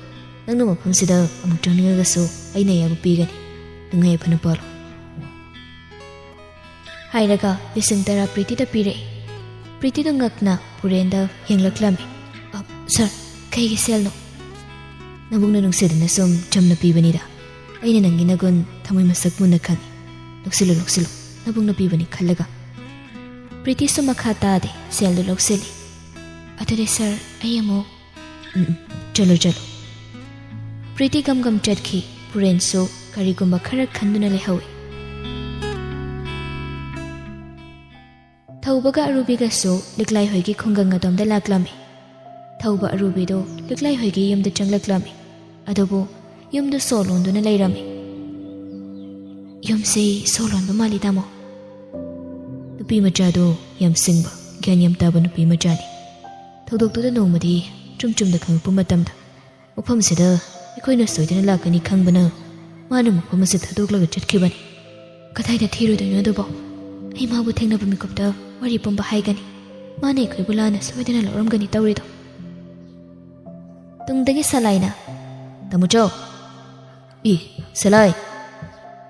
ꯅꯪꯅ ꯃꯐꯝꯁꯤꯗ ꯑꯃꯨꯛ ꯆꯪꯅꯤꯡꯉꯒꯁꯨ ꯑꯩꯅ ꯑꯌꯥꯕ ꯄꯤꯒꯅꯤ꯫ ꯅꯨꯡꯉꯥꯏ ꯌꯥꯏꯐꯅ ꯄꯥꯜꯂꯣ꯫" ꯍꯥꯏꯔꯒ ꯂꯤꯁꯤꯡ ꯇꯔꯥ ꯄ꯭ꯔꯤꯇꯤꯗ ꯄꯤꯔꯛꯏ꯫ ꯄ꯭ꯔꯤꯇꯤꯗꯨ ꯉꯛꯅ ꯄꯨꯔꯦꯟꯗ ꯌꯦꯡꯂꯛꯂꯝꯃꯤ꯫ "ꯑ, ꯁꯥꯔ, ꯀꯩꯒꯤ ꯁꯦꯜꯅꯣ?" "ꯅꯕꯨꯡꯅ ꯅꯨꯡꯁꯤꯗꯅ ꯁꯨꯝ ꯆꯝꯅ ꯄꯤꯕꯅꯤꯗ꯫ ꯑꯩꯅ ꯅꯪꯒꯤ ꯅꯒꯨꯟ ꯊꯃꯣꯏ ꯃꯁꯛ ꯃꯨꯟꯅ ꯈꯪꯏ꯫ ꯂꯧꯁꯤꯜꯂꯨ, ꯂꯧꯁꯤꯜꯂꯨ, ꯅꯕꯨꯡꯅ ꯄꯤꯕꯅꯤ ꯈꯜꯂꯒ꯫" ꯄ꯭ꯔꯤꯇꯤꯁꯨ ꯃꯈꯥ ꯇꯥꯗꯦ, ꯁꯦꯜꯗꯨ ꯂꯧꯁꯤꯜꯂꯤ꯫ "ꯑꯗꯨꯗꯤ ꯁꯥꯔ, ꯑꯩ ꯑꯃꯨꯛ..." "ꯎꯝ, ꯎꯝ, ꯆꯠꯂꯣ, ꯆꯠꯂꯣ꯫" ꯄ꯭ꯔꯤꯇꯤ ꯒꯝ ꯒꯝ ꯆꯠꯈꯤ꯫ ꯄꯨꯔꯦꯟꯁꯨ ꯀꯔꯤꯒꯨꯝꯕ ꯈꯔ ꯈꯟꯗꯨꯅ ꯂꯩꯍꯧꯏ꯫ ꯊꯧꯕꯒ ꯑꯔꯨꯕꯤꯒꯁꯨ ꯂꯤꯛꯂꯥꯏ ꯍꯣꯏꯒꯤ ꯈꯨꯡꯒꯪ ꯑꯗꯣꯝꯗ ꯂꯥꯛꯂꯝꯃꯤ꯫ ꯊꯧꯕ ꯑꯔꯨꯕꯤꯗꯨ ꯂꯤꯛꯂꯥꯏ ꯍꯣꯏꯒꯤ ꯌꯨꯝꯗ ꯆꯪꯂꯛꯂꯝꯃꯤ꯫ ꯑꯗꯨꯕꯨ ꯌꯨꯝꯗꯨ ꯁꯣ ꯂꯣꯟꯗꯨꯅ ꯂꯩꯔꯝꯃꯤ꯫ "ꯌꯨꯝꯁꯤ ꯁꯣ ꯂꯣꯟꯕ ꯃꯥꯜꯂꯤ, ꯇꯥꯃꯣ꯫" ꯅꯨꯄꯤ ꯃꯆꯥꯗꯨ ꯌꯥꯝ ꯁꯤꯡꯕ, ꯒ꯭ꯌꯥꯟ ꯌꯥꯝ ꯇꯥꯕ ꯅꯨꯄꯤ ꯃꯆꯥꯅꯤ꯫ ꯊꯧꯗꯣꯛꯇꯨꯗ ꯅꯣꯡꯃꯗꯤ ꯆꯨꯝ ꯆꯨꯝꯗ ꯈꯪꯂꯛꯄ ꯃꯇꯝꯗ, ꯃꯐꯝꯁꯤꯗ ꯑꯩꯈꯣꯏꯅ ꯁꯣꯏꯗꯅ ꯂꯥꯛꯀꯅꯤ ꯈꯪꯕꯅ, ꯃꯥꯅ ꯃꯐꯝ ꯑꯁꯤ ꯊꯥꯗꯣꯛꯂꯒ ꯆꯠꯈꯤꯕꯅꯤ꯫ ꯀꯗꯥꯏꯗ ꯊꯤꯔꯨꯗꯣꯏꯅꯣ ꯑꯗꯨꯕꯣ? ꯑꯩ ꯃꯥꯕꯨ ꯊꯦꯡꯅꯕ ꯃꯤꯀꯨꯞꯇ ꯋꯥꯔꯤ ꯄꯨꯝꯕ ꯍꯥꯏꯒꯅꯤ꯫ ꯃꯥꯅ ꯑꯩꯈꯣꯏꯕꯨ ꯂꯥꯟꯅ ꯁꯣꯏꯗꯅ ꯂꯧꯔꯝꯒꯅꯤ ꯇꯧꯔꯤꯗꯣ꯫ ꯇꯨꯡꯗꯒꯤ ꯁꯂꯥꯏꯅ, "ꯇꯥꯃꯣꯆꯧ!" "ꯏ, ꯁꯂꯥꯏ!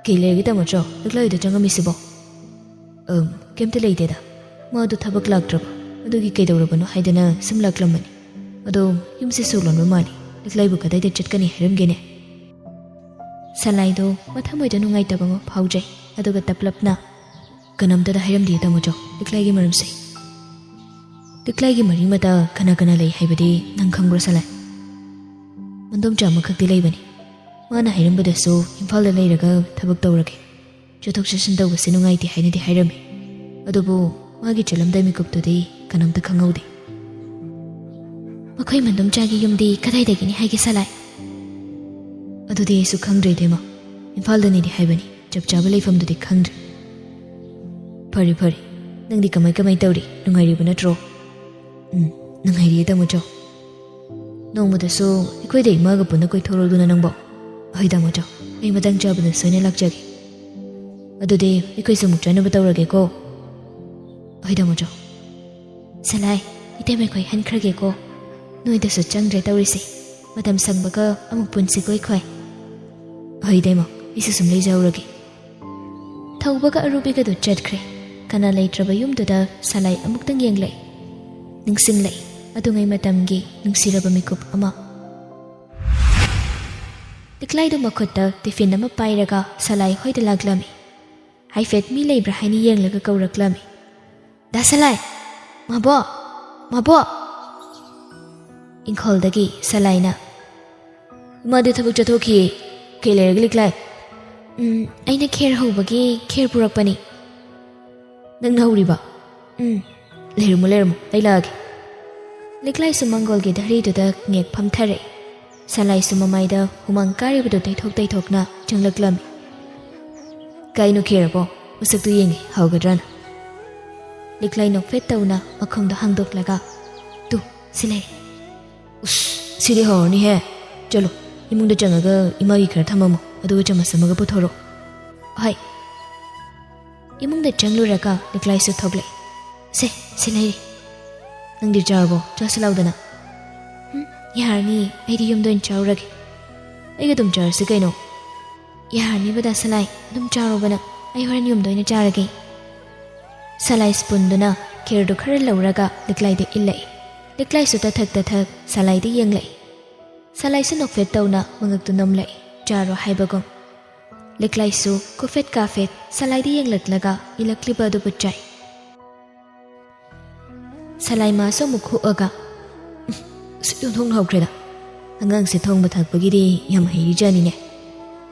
ꯀꯩ ꯂꯩꯔꯒꯦ ꯇꯥꯃꯣꯆꯧ? ꯂꯤꯛꯂꯥꯏꯗ ꯆꯪꯉꯝꯃꯤꯁꯤꯕꯣ?" "ꯑꯝ, ꯀꯩꯝꯇ ꯂꯩꯇꯦꯗ꯫ ꯃꯥꯗꯣ ꯊꯕꯛ ꯂꯥꯛꯇ꯭ꯔꯕ, ꯑꯗꯨꯒꯤ ꯀꯩꯗꯧꯔꯕꯅꯣ ꯍꯥꯏꯗꯅ ꯁꯨꯝ ꯂꯥꯛꯂꯝꯕꯅꯤ꯫ ꯑꯗꯣ ꯌꯨꯝꯁꯦ ꯁꯣ ꯂꯣꯟꯕ ꯃꯥꯜꯂꯤ꯫ ꯂꯤꯛꯂꯥꯏꯕꯨ ꯀꯗꯥꯏꯗ ꯆꯠꯀꯅꯤ ꯍꯥꯏꯔꯝꯒꯦꯅꯦ?" ꯁꯂꯥꯏꯗꯣ ꯃꯊꯃꯣꯏꯗ ꯅꯨꯡꯉꯥꯏꯇꯕ ꯑꯃ ꯐꯥꯎꯖꯩ, ꯑꯗꯨꯒ ꯇꯞꯂꯞꯅ, "ꯀꯅꯥꯝꯇꯗ ꯍꯥꯏꯔꯝꯗꯦ ꯇꯥꯃꯣꯆꯧ, ꯂꯤꯛꯂꯥꯏꯒꯤ ꯃꯔꯝꯁꯦ꯫" "ꯂꯤꯛꯂꯥꯏꯒꯤ ꯃꯔꯤ ꯃꯇꯥ ꯀꯅꯥ ꯀꯅꯥ ꯂꯩ ꯍꯥꯏꯕꯗꯤ ꯅꯪ ꯈꯪꯕ꯭ꯔꯣ ꯁꯂꯥꯏ?" "ꯃꯟꯗꯣꯝꯆꯥ ꯑꯃꯈꯛꯇꯤ ꯂꯩꯕꯅꯤ꯫ ꯃꯥꯅ ꯍꯥꯏꯔꯝꯕꯗꯁꯨ ꯏꯝꯐꯥꯜꯗ ꯂꯩꯔꯒ ꯊꯕꯛ ꯇꯧꯔꯒꯦ, ꯆꯠꯊꯣꯛ ꯆꯠꯁꯤꯟ ꯇꯧꯕꯁꯦ ꯅꯨꯡꯉꯥꯏꯇꯦ ꯍꯥꯏꯅꯗꯤ ꯍꯥꯏꯔꯝꯃꯤ꯫ ꯑꯗꯨꯕꯨ ꯃꯥꯒꯤ ꯆꯠꯂꯝꯗꯥꯏ ꯃꯤꯀꯨꯞꯇꯨꯗꯤ ꯀꯅꯥꯝꯇ ꯈꯪꯍꯧꯗꯦ꯫" "ꯃꯈꯣꯏ ꯃꯟꯗꯣꯝꯆꯥꯒꯤ ꯌꯨꯝꯗꯤ ꯀꯗꯥꯏꯗꯒꯤꯅꯤ ꯍꯥꯏꯒꯦ ꯁꯂꯥꯏ?" "ꯑꯗꯨꯗꯤ ꯑꯩꯁꯨ ꯈꯪꯗ꯭ꯔꯦ ꯏꯇꯩꯃ꯫ ꯏꯝꯐꯥꯜꯗꯅꯤꯗꯤ ꯍꯥꯏꯕꯅꯤ, ꯆꯞ ꯆꯥꯕ ꯂꯩꯐꯝꯗꯨꯗꯤ ꯈꯪꯗ꯭ꯔꯦ꯫" "ꯐꯔꯦ, ꯐꯔꯦ꯫ ꯅꯪꯗꯤ ꯀꯃꯥꯏ ꯀꯃꯥꯏ ꯇꯧꯔꯤ? ꯅꯨꯡꯉꯥꯏꯔꯤꯕ ꯅꯠꯇ꯭ꯔꯣ?" "ꯎꯝ, ꯅꯨꯡꯉꯥꯏꯔꯤꯌꯦ ꯇꯥꯃꯣꯆꯧ꯫ ꯅꯣꯡꯃꯗꯁꯨ ꯑꯩꯈꯣꯏꯗ ꯏꯃꯥꯒ ꯄꯨꯟꯅ ꯀꯣꯏꯊꯣꯔꯛꯎꯗꯅ ꯅꯪꯕꯣ꯫ ꯍꯣꯏ ꯇꯥꯃꯣꯆꯧ, ꯑꯩ ꯃꯇꯥꯡ ꯆꯥꯕꯗ ꯁꯣꯏꯅ ꯂꯥꯛꯆꯒꯦ꯫ ꯑꯗꯨꯗꯤ ꯑꯩꯈꯣꯏꯁꯨ ꯑꯃꯨꯛ ꯆꯠꯅꯕ ꯇꯧꯔꯒꯦꯀꯣ꯫ ꯍꯣꯏ ꯇꯥꯃꯣꯆꯧ꯫ ꯁꯂꯥꯏ, ꯏꯇꯩꯃ ꯑꯩꯈꯣꯏ ꯍꯟꯈ꯭ꯔꯒꯦꯀꯣ꯫ ꯅꯣꯏꯗꯁꯨ ꯆꯪꯗ꯭ꯔꯦ ꯇꯧꯔꯤꯁꯦ꯫ ꯃꯇꯝ ꯁꯪꯕꯒ ꯑꯃꯨꯛ ꯄꯨꯟꯁꯤꯀꯣ ꯑꯩꯈꯣꯏ꯫ ꯍꯣꯏ ꯏꯇꯩꯃ, ꯑꯩꯁꯨ ꯁꯨꯝ ꯂꯩꯖꯍꯧꯔꯒꯦ꯫ ꯊꯧꯕꯒ ꯑꯔꯨꯕꯤꯒꯗꯨ ꯆꯠꯈ꯭ꯔꯦ꯫ ꯀꯅꯥ ꯂꯩꯇ꯭ꯔꯕ ꯌꯨꯝꯗꯨꯗ ꯁꯂꯥꯏ ꯑꯃꯨꯛꯇꯪ ꯌꯦꯡꯂꯛꯏ꯫ ꯅꯤꯡꯁꯤꯡꯂꯛꯏ ꯑꯗꯨꯉꯩ ꯃꯇꯝꯒꯤ ꯅꯨꯡꯁꯤꯔꯕ ꯃꯤꯀꯨꯞ ꯑꯃ꯫ ꯂꯤꯛꯂꯥꯏꯗꯨ ꯃꯈꯨꯠꯇ ꯇꯤꯐꯤꯟ ꯑꯃ ꯄꯥꯏꯔꯒ ꯁꯂꯥꯏ ꯍꯣꯏꯗ ꯂꯥꯛꯂꯝꯃꯤ꯫ ꯍꯥꯏꯐꯦꯠ ꯃꯤ ꯂꯩꯕ꯭ꯔꯥ ꯍꯥꯏꯅ ꯌꯦꯡꯂꯒ ꯀꯧꯔꯛꯂꯝꯃꯤ꯫ "ꯗꯥ ꯁꯂꯥꯏ! ꯃꯥꯕꯣ! ꯃꯥꯕꯣ!" ꯏꯪꯈꯣꯜꯗꯒꯤ ꯁꯂꯥꯏꯅ, "ꯏꯃꯥꯗꯤ ꯊꯕꯛ ꯆꯠꯊꯣꯛꯈꯤ꯫ ꯀꯩ ꯂꯩꯔꯒꯦ ꯂꯤꯛꯂꯥꯏ?" "ꯎꯝ, ꯑꯩꯅ ꯈꯦꯔ ꯍꯧꯕꯒꯤ ꯈꯦꯔ ꯄꯨꯔꯛꯄꯅꯤ꯫" "ꯅꯪꯅ ꯍꯧꯔꯤꯕ?" "ꯎꯝ꯫" "ꯂꯩꯔꯝꯃꯣ, ꯂꯩꯔꯝꯃꯣ, ꯑꯩ ꯂꯥꯛꯑꯒꯦ꯫" ꯂꯤꯛꯂꯥꯏꯁꯨ ꯃꯪꯒꯣꯜꯒꯤ ꯙꯔꯤꯗꯨꯗ ꯉꯦꯛ ꯐꯝꯊꯔꯛꯏ꯫ ꯁꯂꯥꯏꯁꯨ ꯃꯃꯥꯏꯗ ꯍꯨꯃꯥꯡ ꯀꯥꯔꯤꯕꯗꯨ ꯇꯩꯊꯣꯛ ꯇꯩꯊꯣꯛꯅ ꯆꯪꯂꯛꯂꯝꯃꯤ꯫ "ꯀꯥꯏꯅꯣ ꯈꯦꯔꯕꯣ? ꯃꯁꯛꯇꯨ ꯌꯦꯡꯒꯦ, ꯍꯥꯎꯒꯗ꯭ꯔꯥꯅ꯫" ꯂꯤꯛꯂꯥꯏ ꯅꯣꯛꯐꯦꯠ ꯇꯧꯅ ꯃꯈꯣꯡꯗꯣ ꯍꯥꯡꯗꯣꯛꯂꯒ, "ꯇꯨ, ꯁꯤ ꯂꯩꯔꯦ꯫" "ꯎꯁ, ꯁꯤꯗꯤ ꯍꯥꯎꯔꯅꯤꯍꯦ꯫ ꯆꯠꯂꯣ, ꯏꯃꯨꯡꯗ ꯆꯪꯉꯒ ꯏꯃꯥꯒꯤ ꯈꯔ ꯊꯝꯃꯝꯃꯣ, ꯑꯗꯨꯒ ꯆꯃꯁ ꯑꯃꯒ ꯄꯨꯊꯣꯔꯛꯑꯣ꯫" "ꯍꯣꯏ꯫" ꯏꯃꯨꯡꯗ ꯆꯪꯂꯨꯔꯒ ꯂꯤꯛꯂꯥꯏꯁꯨ ꯊꯣꯛꯂꯛꯏ꯫ "ꯁꯦ, ꯁꯤ ꯂꯩꯔꯦ꯫" "ꯅꯪꯗꯤ ꯆꯥꯔꯕꯣ? ꯆꯥꯁꯤꯜꯂꯥꯎꯗꯅ꯫" "ꯎꯝ, ꯌꯥꯔꯅꯤ, ꯑꯩꯗꯤ ꯌꯨꯝꯗ ꯑꯣꯏꯅ ꯆꯥꯔꯨꯔꯒꯦ꯫" "ꯑꯩꯒ ꯑꯗꯨꯝ ꯆꯥꯔꯁꯤ ꯀꯩꯅꯣ꯫" "ꯌꯥꯔꯅꯤꯕ ꯗꯥ ꯁꯂꯥꯏ, ꯑꯗꯨꯝ ꯆꯥꯔꯣꯕ ꯅꯪ, ꯑꯩ ꯍꯣꯔꯦꯟ ꯌꯨꯝꯗ ꯑꯣꯏꯅ ꯆꯥꯔꯒꯦ꯫" ꯁꯂꯥꯏ ꯁ꯭ꯄꯨꯟꯗꯨꯅ ꯈꯦꯔꯗꯨ ꯈꯔ ꯂꯧꯔꯒ ꯂꯤꯛꯂꯥꯏꯗ ꯏꯜꯂꯛꯏ꯫ ꯂꯤꯛꯂꯥꯏꯁꯨ ꯇꯊꯛ ꯇꯊꯛ ꯁꯂꯥꯏꯗ ꯌꯦꯡꯂꯛꯏ꯫ ꯁꯂꯥꯏꯁꯨ ꯅꯣꯛꯐꯦꯠ ꯇꯧꯅ ꯃꯉꯛꯇꯨ ꯅꯣꯝꯂꯛꯏ, ꯆꯥꯔꯣ ꯍꯥꯏꯕꯒꯨꯝ꯫ ꯂꯤꯛꯂꯥꯏꯁꯨ ꯀꯣꯐꯦꯠ ꯀꯥꯐꯦꯠ ꯁꯂꯥꯏꯗ ꯌꯦꯡꯂꯛꯂꯒ ꯏꯜꯂꯛꯂꯤꯕ ꯑꯗꯨꯕꯨ ꯆꯥꯏ꯫ ꯁꯂꯥꯏ ꯃꯥꯁꯨ ꯑꯃꯨꯛ ꯍꯨꯛꯑꯒ, "ꯎꯝ, ꯑꯁꯨꯛ ꯌꯥꯝ ꯊꯣꯡ ꯍꯧꯈ꯭ꯔꯦꯗ꯫ ꯑꯉꯥꯡꯁꯦ ꯊꯣꯡꯕ ꯊꯥꯛꯄꯒꯤꯗꯤ ꯌꯥꯝ ꯍꯩꯔꯤꯖꯥꯅꯤꯅꯦ꯫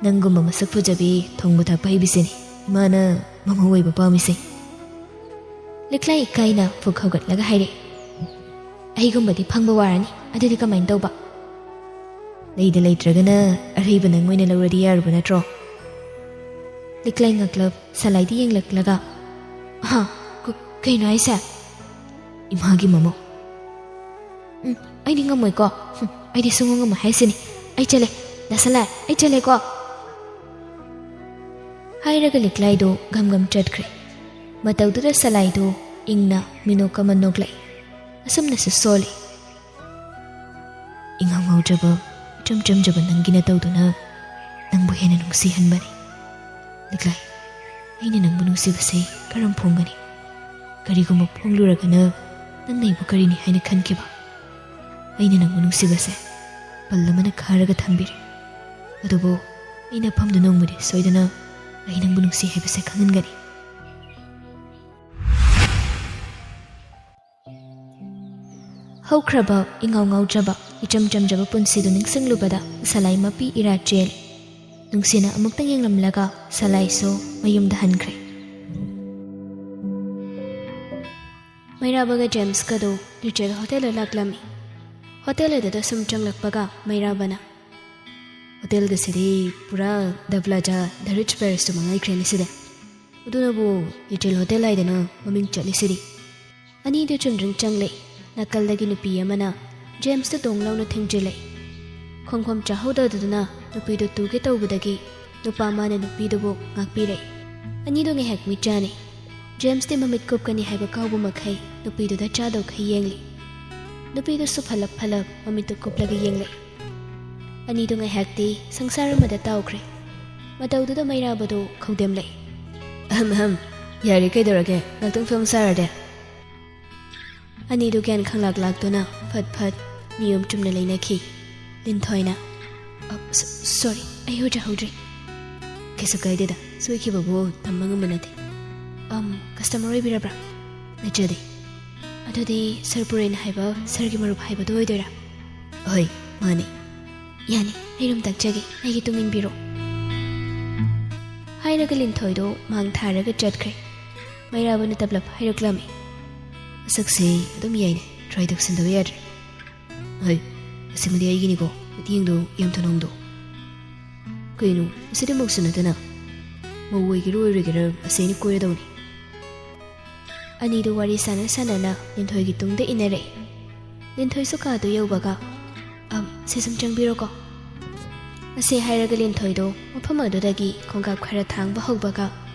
ꯅꯪꯒꯨꯝꯕ ꯃꯁꯛ ꯐꯖꯕꯤ ꯊꯣꯡꯕ ꯊꯥꯛꯄ ꯍꯩꯕꯤꯁꯤꯅꯦ ꯏꯃꯥꯅ ꯃꯃꯧ ꯑꯣꯏꯕ ꯄꯥꯝꯃꯤꯁꯦ꯫" ꯂꯤꯛꯂꯥꯏ ꯏꯀꯥꯏꯅ ꯐꯨꯛ ꯍꯧꯒꯠꯂꯒ ꯍꯥꯏꯔꯛꯏ꯫ "ꯑꯩꯒꯨꯝꯕꯗꯤ ꯐꯪꯕ ꯋꯥꯔꯅꯤ, ꯑꯗꯨꯗꯤ ꯀꯃꯥꯏꯅ ꯇꯧꯕ?" "ꯂꯩꯗ ꯂꯩꯇ꯭ꯔꯒꯅ ꯑꯔꯩꯕ ꯅꯪ ꯑꯣꯏꯅ ꯂꯧꯔꯗꯤ ꯌꯥꯔꯕ ꯅꯠꯇ꯭ꯔꯣ?" ꯂꯤꯛꯂꯥꯏ ꯉꯛꯂꯞ ꯁꯂꯥꯏꯗ ꯌꯦꯡꯂꯛꯂꯒ, "ꯍꯥ? ꯀ-, ꯀꯩꯅꯣ ꯍꯥꯏꯁꯦ?" "ꯏꯃꯥꯒꯤ ꯃꯃꯧ꯫" "ꯎꯝ, ꯑꯩꯗꯤ ꯉꯝꯃꯣꯏꯀꯣ꯫ ꯍꯨꯝ, ꯑꯩꯗꯤ ꯁꯨꯡꯉꯝ ꯉꯝꯃꯣꯏ ꯍꯥꯏꯁꯤꯅꯤ꯫ ꯑꯩ ꯆꯠꯂꯦ꯫ ꯗꯥ ꯁꯂꯥꯏ, ꯑꯩ ꯆꯠꯂꯦꯀꯣ"꯫ ꯍꯥꯏꯔꯒ ꯂꯤꯛꯂꯥꯏꯗꯣ ꯒꯝ ꯒꯝ ꯆꯠꯈ꯭ꯔꯦ꯫ ꯃꯇꯧꯗꯨꯗ ꯁꯂꯥꯏꯗꯣ ꯏꯪꯅ ꯃꯤꯅꯣꯛ ꯑꯃ ꯅꯣꯛꯂꯛꯏ꯫ ꯑꯁꯨꯝꯅꯁꯨ ꯁꯣꯜꯂꯤ꯫ "ꯏꯉꯥꯎ ꯉꯥꯎꯖꯕ, ꯏꯆꯝ ꯆꯝꯖꯕ ꯅꯪꯒꯤ ꯅꯇꯧꯗꯨꯅ ꯅꯪꯕꯨ ꯍꯦꯟꯅ ꯅꯨꯡꯁꯤꯍꯟꯕꯅꯤ꯫ ꯂꯤꯛꯂꯥꯏ, ꯑꯩꯅ ꯅꯪꯕꯨ ꯅꯨꯡꯁꯤꯕꯁꯦ ꯀꯔꯝ ꯐꯣꯡꯒꯅꯤ? ꯀꯔꯤꯒꯨꯝꯕ ꯐꯣꯡꯂꯨꯔꯒꯅ ꯅꯪꯅ ꯑꯩꯕꯨ ꯀꯔꯤꯅꯤ ꯍꯥꯏꯅ ꯈꯟꯈꯤꯕ? ꯑꯩꯅ ꯅꯪꯕꯨ ꯅꯨꯡꯁꯤꯕꯁꯦ ꯄꯜ ꯑꯃꯅ ꯈꯥꯔꯒ ꯊꯝꯕꯤꯔꯦ꯫ ꯑꯗꯨꯕꯨ ꯑꯩꯅ ꯐꯝꯗꯨ ꯅꯣꯡꯃꯗꯤ ꯁꯣꯏꯗꯅ ꯑꯩ ꯅꯪꯕꯨ ꯅꯨꯡꯁꯤ ꯍꯥꯏꯕꯁꯦ ꯈꯪꯍꯟꯒꯅꯤ"꯫ ꯍꯧꯈ꯭ꯔꯕ ꯏꯉꯥꯎ ꯉꯥꯎꯖꯕ, ꯏꯆꯝ ꯆꯝꯖꯕ ꯄꯨꯟꯁꯤꯗꯨ ꯅꯤꯡꯁꯤꯡꯂꯨꯕꯗ ꯁꯂꯥꯏ ꯃꯄꯤ ꯏꯔꯥ ꯆꯦꯜꯂꯤ꯫ ꯅꯨꯡꯁꯤꯅ ꯑꯃꯨꯛꯇꯪ ꯌꯦꯡꯂꯝꯂꯒ ꯁꯂꯥꯏꯁꯨ ꯃꯌꯨꯝꯗ ꯍꯟꯈ꯭ꯔꯦ꯫ ꯃꯩꯔꯥꯕꯒ ꯖꯦꯝꯁꯀꯗꯨ ꯂꯤꯆꯦꯜ ꯍꯣꯇꯦꯜꯗ ꯂꯥꯛꯂꯝꯃꯤ꯫ ꯍꯣꯇꯦꯜ ꯑꯗꯨꯗ ꯁꯨꯝ ꯆꯪꯂꯛꯄꯒ ꯃꯩꯔꯥꯕꯅ, "ꯍꯣꯇꯦꯜꯒꯁꯤꯗꯤ ꯄꯨꯔꯥ ꯗꯕ꯭ꯂꯥꯖꯥ ꯗ ꯔꯤꯆ ꯄꯦꯔꯤꯁꯇꯨ ꯃꯉꯥꯏꯈ꯭ꯔꯦꯅꯦ ꯁꯤꯗꯤ꯫ ꯑꯗꯨꯅꯕꯨ ꯂꯤꯆꯦꯜ ꯍꯣꯇꯦꯜ ꯍꯥꯏꯗꯅ ꯃꯃꯤꯡ ꯆꯠꯂꯤꯁꯤꯗꯤ"꯫ ꯑꯅꯤꯗꯨ ꯆꯨꯝꯗ꯭ꯔꯤꯡ ꯆꯪꯂꯛꯏ꯫ ꯅꯥꯀꯜꯗꯒꯤ ꯅꯨꯄꯤ ꯑꯃꯅ ꯖꯦꯝꯁꯇ ꯗꯣꯡ ꯂꯥꯎꯅ ꯊꯦꯡꯖꯤꯜꯂꯛꯏ꯫ ꯈꯣꯡꯐꯝ ꯆꯥꯍꯧꯗꯗꯨꯅ ꯅꯨꯄꯤꯗꯨ ꯇꯨꯒꯦ ꯇꯧꯕꯗꯒꯤ ꯅꯨꯄꯥ ꯑꯃꯅ ꯅꯨꯄꯤꯗꯨꯕꯨ ꯉꯥꯛꯄꯤꯔꯛꯏ꯫ ꯑꯅꯤꯗꯨ ꯉꯥꯏꯍꯥꯛ ꯃꯤꯠ ꯆꯥꯅꯩ꯫ ꯖꯦꯝꯁꯇꯤ ꯃꯃꯤꯠ ꯀꯨꯞꯀꯅꯤ ꯍꯥꯏꯕ ꯀꯥꯎꯕ ꯃꯈꯩ ꯅꯨꯄꯤꯗꯨꯗ ꯆꯥꯗꯧꯈꯩ ꯌꯦꯡꯂꯤ꯫ ꯅꯨꯄꯤꯗꯨꯁꯨ ꯐꯂꯞ ꯐꯂꯞ ꯃꯃꯤꯠꯇꯨ ꯀꯨꯞꯂꯒ ꯌꯦꯡꯂꯛꯏ꯫ ꯑꯅꯤꯗꯨ ꯉꯥꯏꯍꯥꯛꯇꯤ ꯁꯪꯁꯥꯔ ꯑꯃꯗ ꯇꯥꯎꯈ꯭ꯔꯦ꯫ ꯃꯇꯧꯗꯨꯗ ꯃꯩꯔꯥꯕꯗꯨ ꯈꯧꯗꯦꯝꯂꯛꯏ꯫ "ꯑꯍꯝ ꯑꯍꯝ, ꯌꯥꯔꯦ, ꯀꯩꯗꯧꯔꯒꯦ? ꯉꯥꯛꯇꯪ ꯐꯤꯂꯝ ꯁꯥꯔꯗꯦ"꯫ ꯑꯅꯤꯗꯨ ꯒ꯭ꯌꯥꯟ ꯈꯪꯂꯥꯛ ꯂꯥꯛꯇꯨꯅ ꯐꯠ ꯐꯠ ꯅꯤꯌꯣꯝ ꯆꯨꯝꯅ ꯂꯩꯅꯈꯤ꯫ ꯂꯤꯟꯊꯣꯏꯅ, "ꯑ, ꯁ-, ꯁꯣꯔꯤ, ꯑꯩ ꯎꯖꯍꯧꯗ꯭ꯔꯦ"꯫ "ꯀꯩꯁꯨ ꯀꯥꯏꯗꯦꯗ, ꯁꯣꯏꯈꯤꯕꯕꯨ ꯇꯝꯕ ꯉꯝꯕ ꯅꯠꯇꯦ꯫ ꯑꯝ, ꯀꯁꯇꯃꯔ ꯑꯣꯏꯕꯤꯔꯕ꯭ꯔꯥ? ꯅꯠꯆꯗꯦ꯫ ꯑꯗꯨꯗꯤ ꯁꯔ ꯄꯨꯔꯦꯟ ꯍꯥꯏꯕ ꯁꯔꯒꯤ ꯃꯔꯨꯞ ꯍꯥꯏꯕꯗꯨ ꯑꯣꯏꯗꯣꯏꯔꯥ?" "ꯍꯣꯏ, ꯃꯥꯅꯦ"꯫ "ꯌꯥꯅꯤ, ꯑꯩ ꯔꯨꯝ ꯇꯥꯛꯆꯒꯦ, ꯑꯩꯒꯤ ꯇꯨꯡ ꯏꯟꯕꯤꯔꯣ"꯫ ꯍꯥꯏꯔꯒ ꯂꯤꯟꯊꯣꯏꯗꯣ ꯃꯥꯡ ꯊꯥꯔꯒ ꯆꯠꯈ꯭ꯔꯦ꯫ ꯃꯩꯔꯥꯕꯅ ꯇꯞꯂꯞ ꯍꯥꯏꯔꯛꯂꯝꯃꯤ꯫ "ꯃꯁꯛꯁꯦ ꯑꯗꯨꯝ ꯌꯥꯏꯅꯦ, ꯇ꯭ꯔꯥꯏ ꯇꯧꯁꯟꯗꯕ ꯌꯥꯗ꯭ꯔꯦ"꯫ "ꯍꯣꯏ, ꯑꯁꯤꯃꯗꯤ ꯑꯩꯒꯤꯅꯤꯀꯣ, ꯃꯤꯠꯌꯦꯡꯗꯣ ꯌꯥꯝ ꯊꯨꯅ ꯍꯣꯡꯗꯣꯛꯎ"꯫ "ꯀꯩꯅꯣ, ꯑꯁꯤꯗꯃꯛꯁꯨ ꯅꯠꯇꯅ? ꯃꯧ ꯑꯣꯏꯒꯦꯔꯥ ꯑꯣꯏꯔꯣꯏꯒꯦꯔꯥ, ꯑꯁꯤ ꯑꯩꯅ ꯀꯣꯏꯔꯗꯧꯅꯤ"꯫ ꯑꯅꯤꯗꯨ ꯋꯥꯔꯤ ꯁꯥꯟꯅ ꯁꯥꯟꯅꯅ ꯂꯤꯟꯊꯣꯏꯒꯤ ꯇꯨꯡꯗ ꯏꯟꯅꯔꯛꯏ꯫ ꯂꯤꯟꯊꯣꯏꯁꯨ ꯀꯥꯗꯨ ꯌꯧꯕꯒ, "ꯑꯝ, ꯁꯤ ꯁꯨꯝ ꯆꯪꯕꯤꯔꯣꯀꯣ"꯫ ꯑꯁꯤ ꯍꯥꯏꯔꯒ ꯂꯤꯟꯊꯣꯏꯗꯣ ꯃꯐꯝ ꯑꯗꯨꯗꯒꯤ ꯈꯣꯡꯀꯥꯞ ꯈꯔ ꯊꯥꯡꯕ ꯍꯧꯕꯒ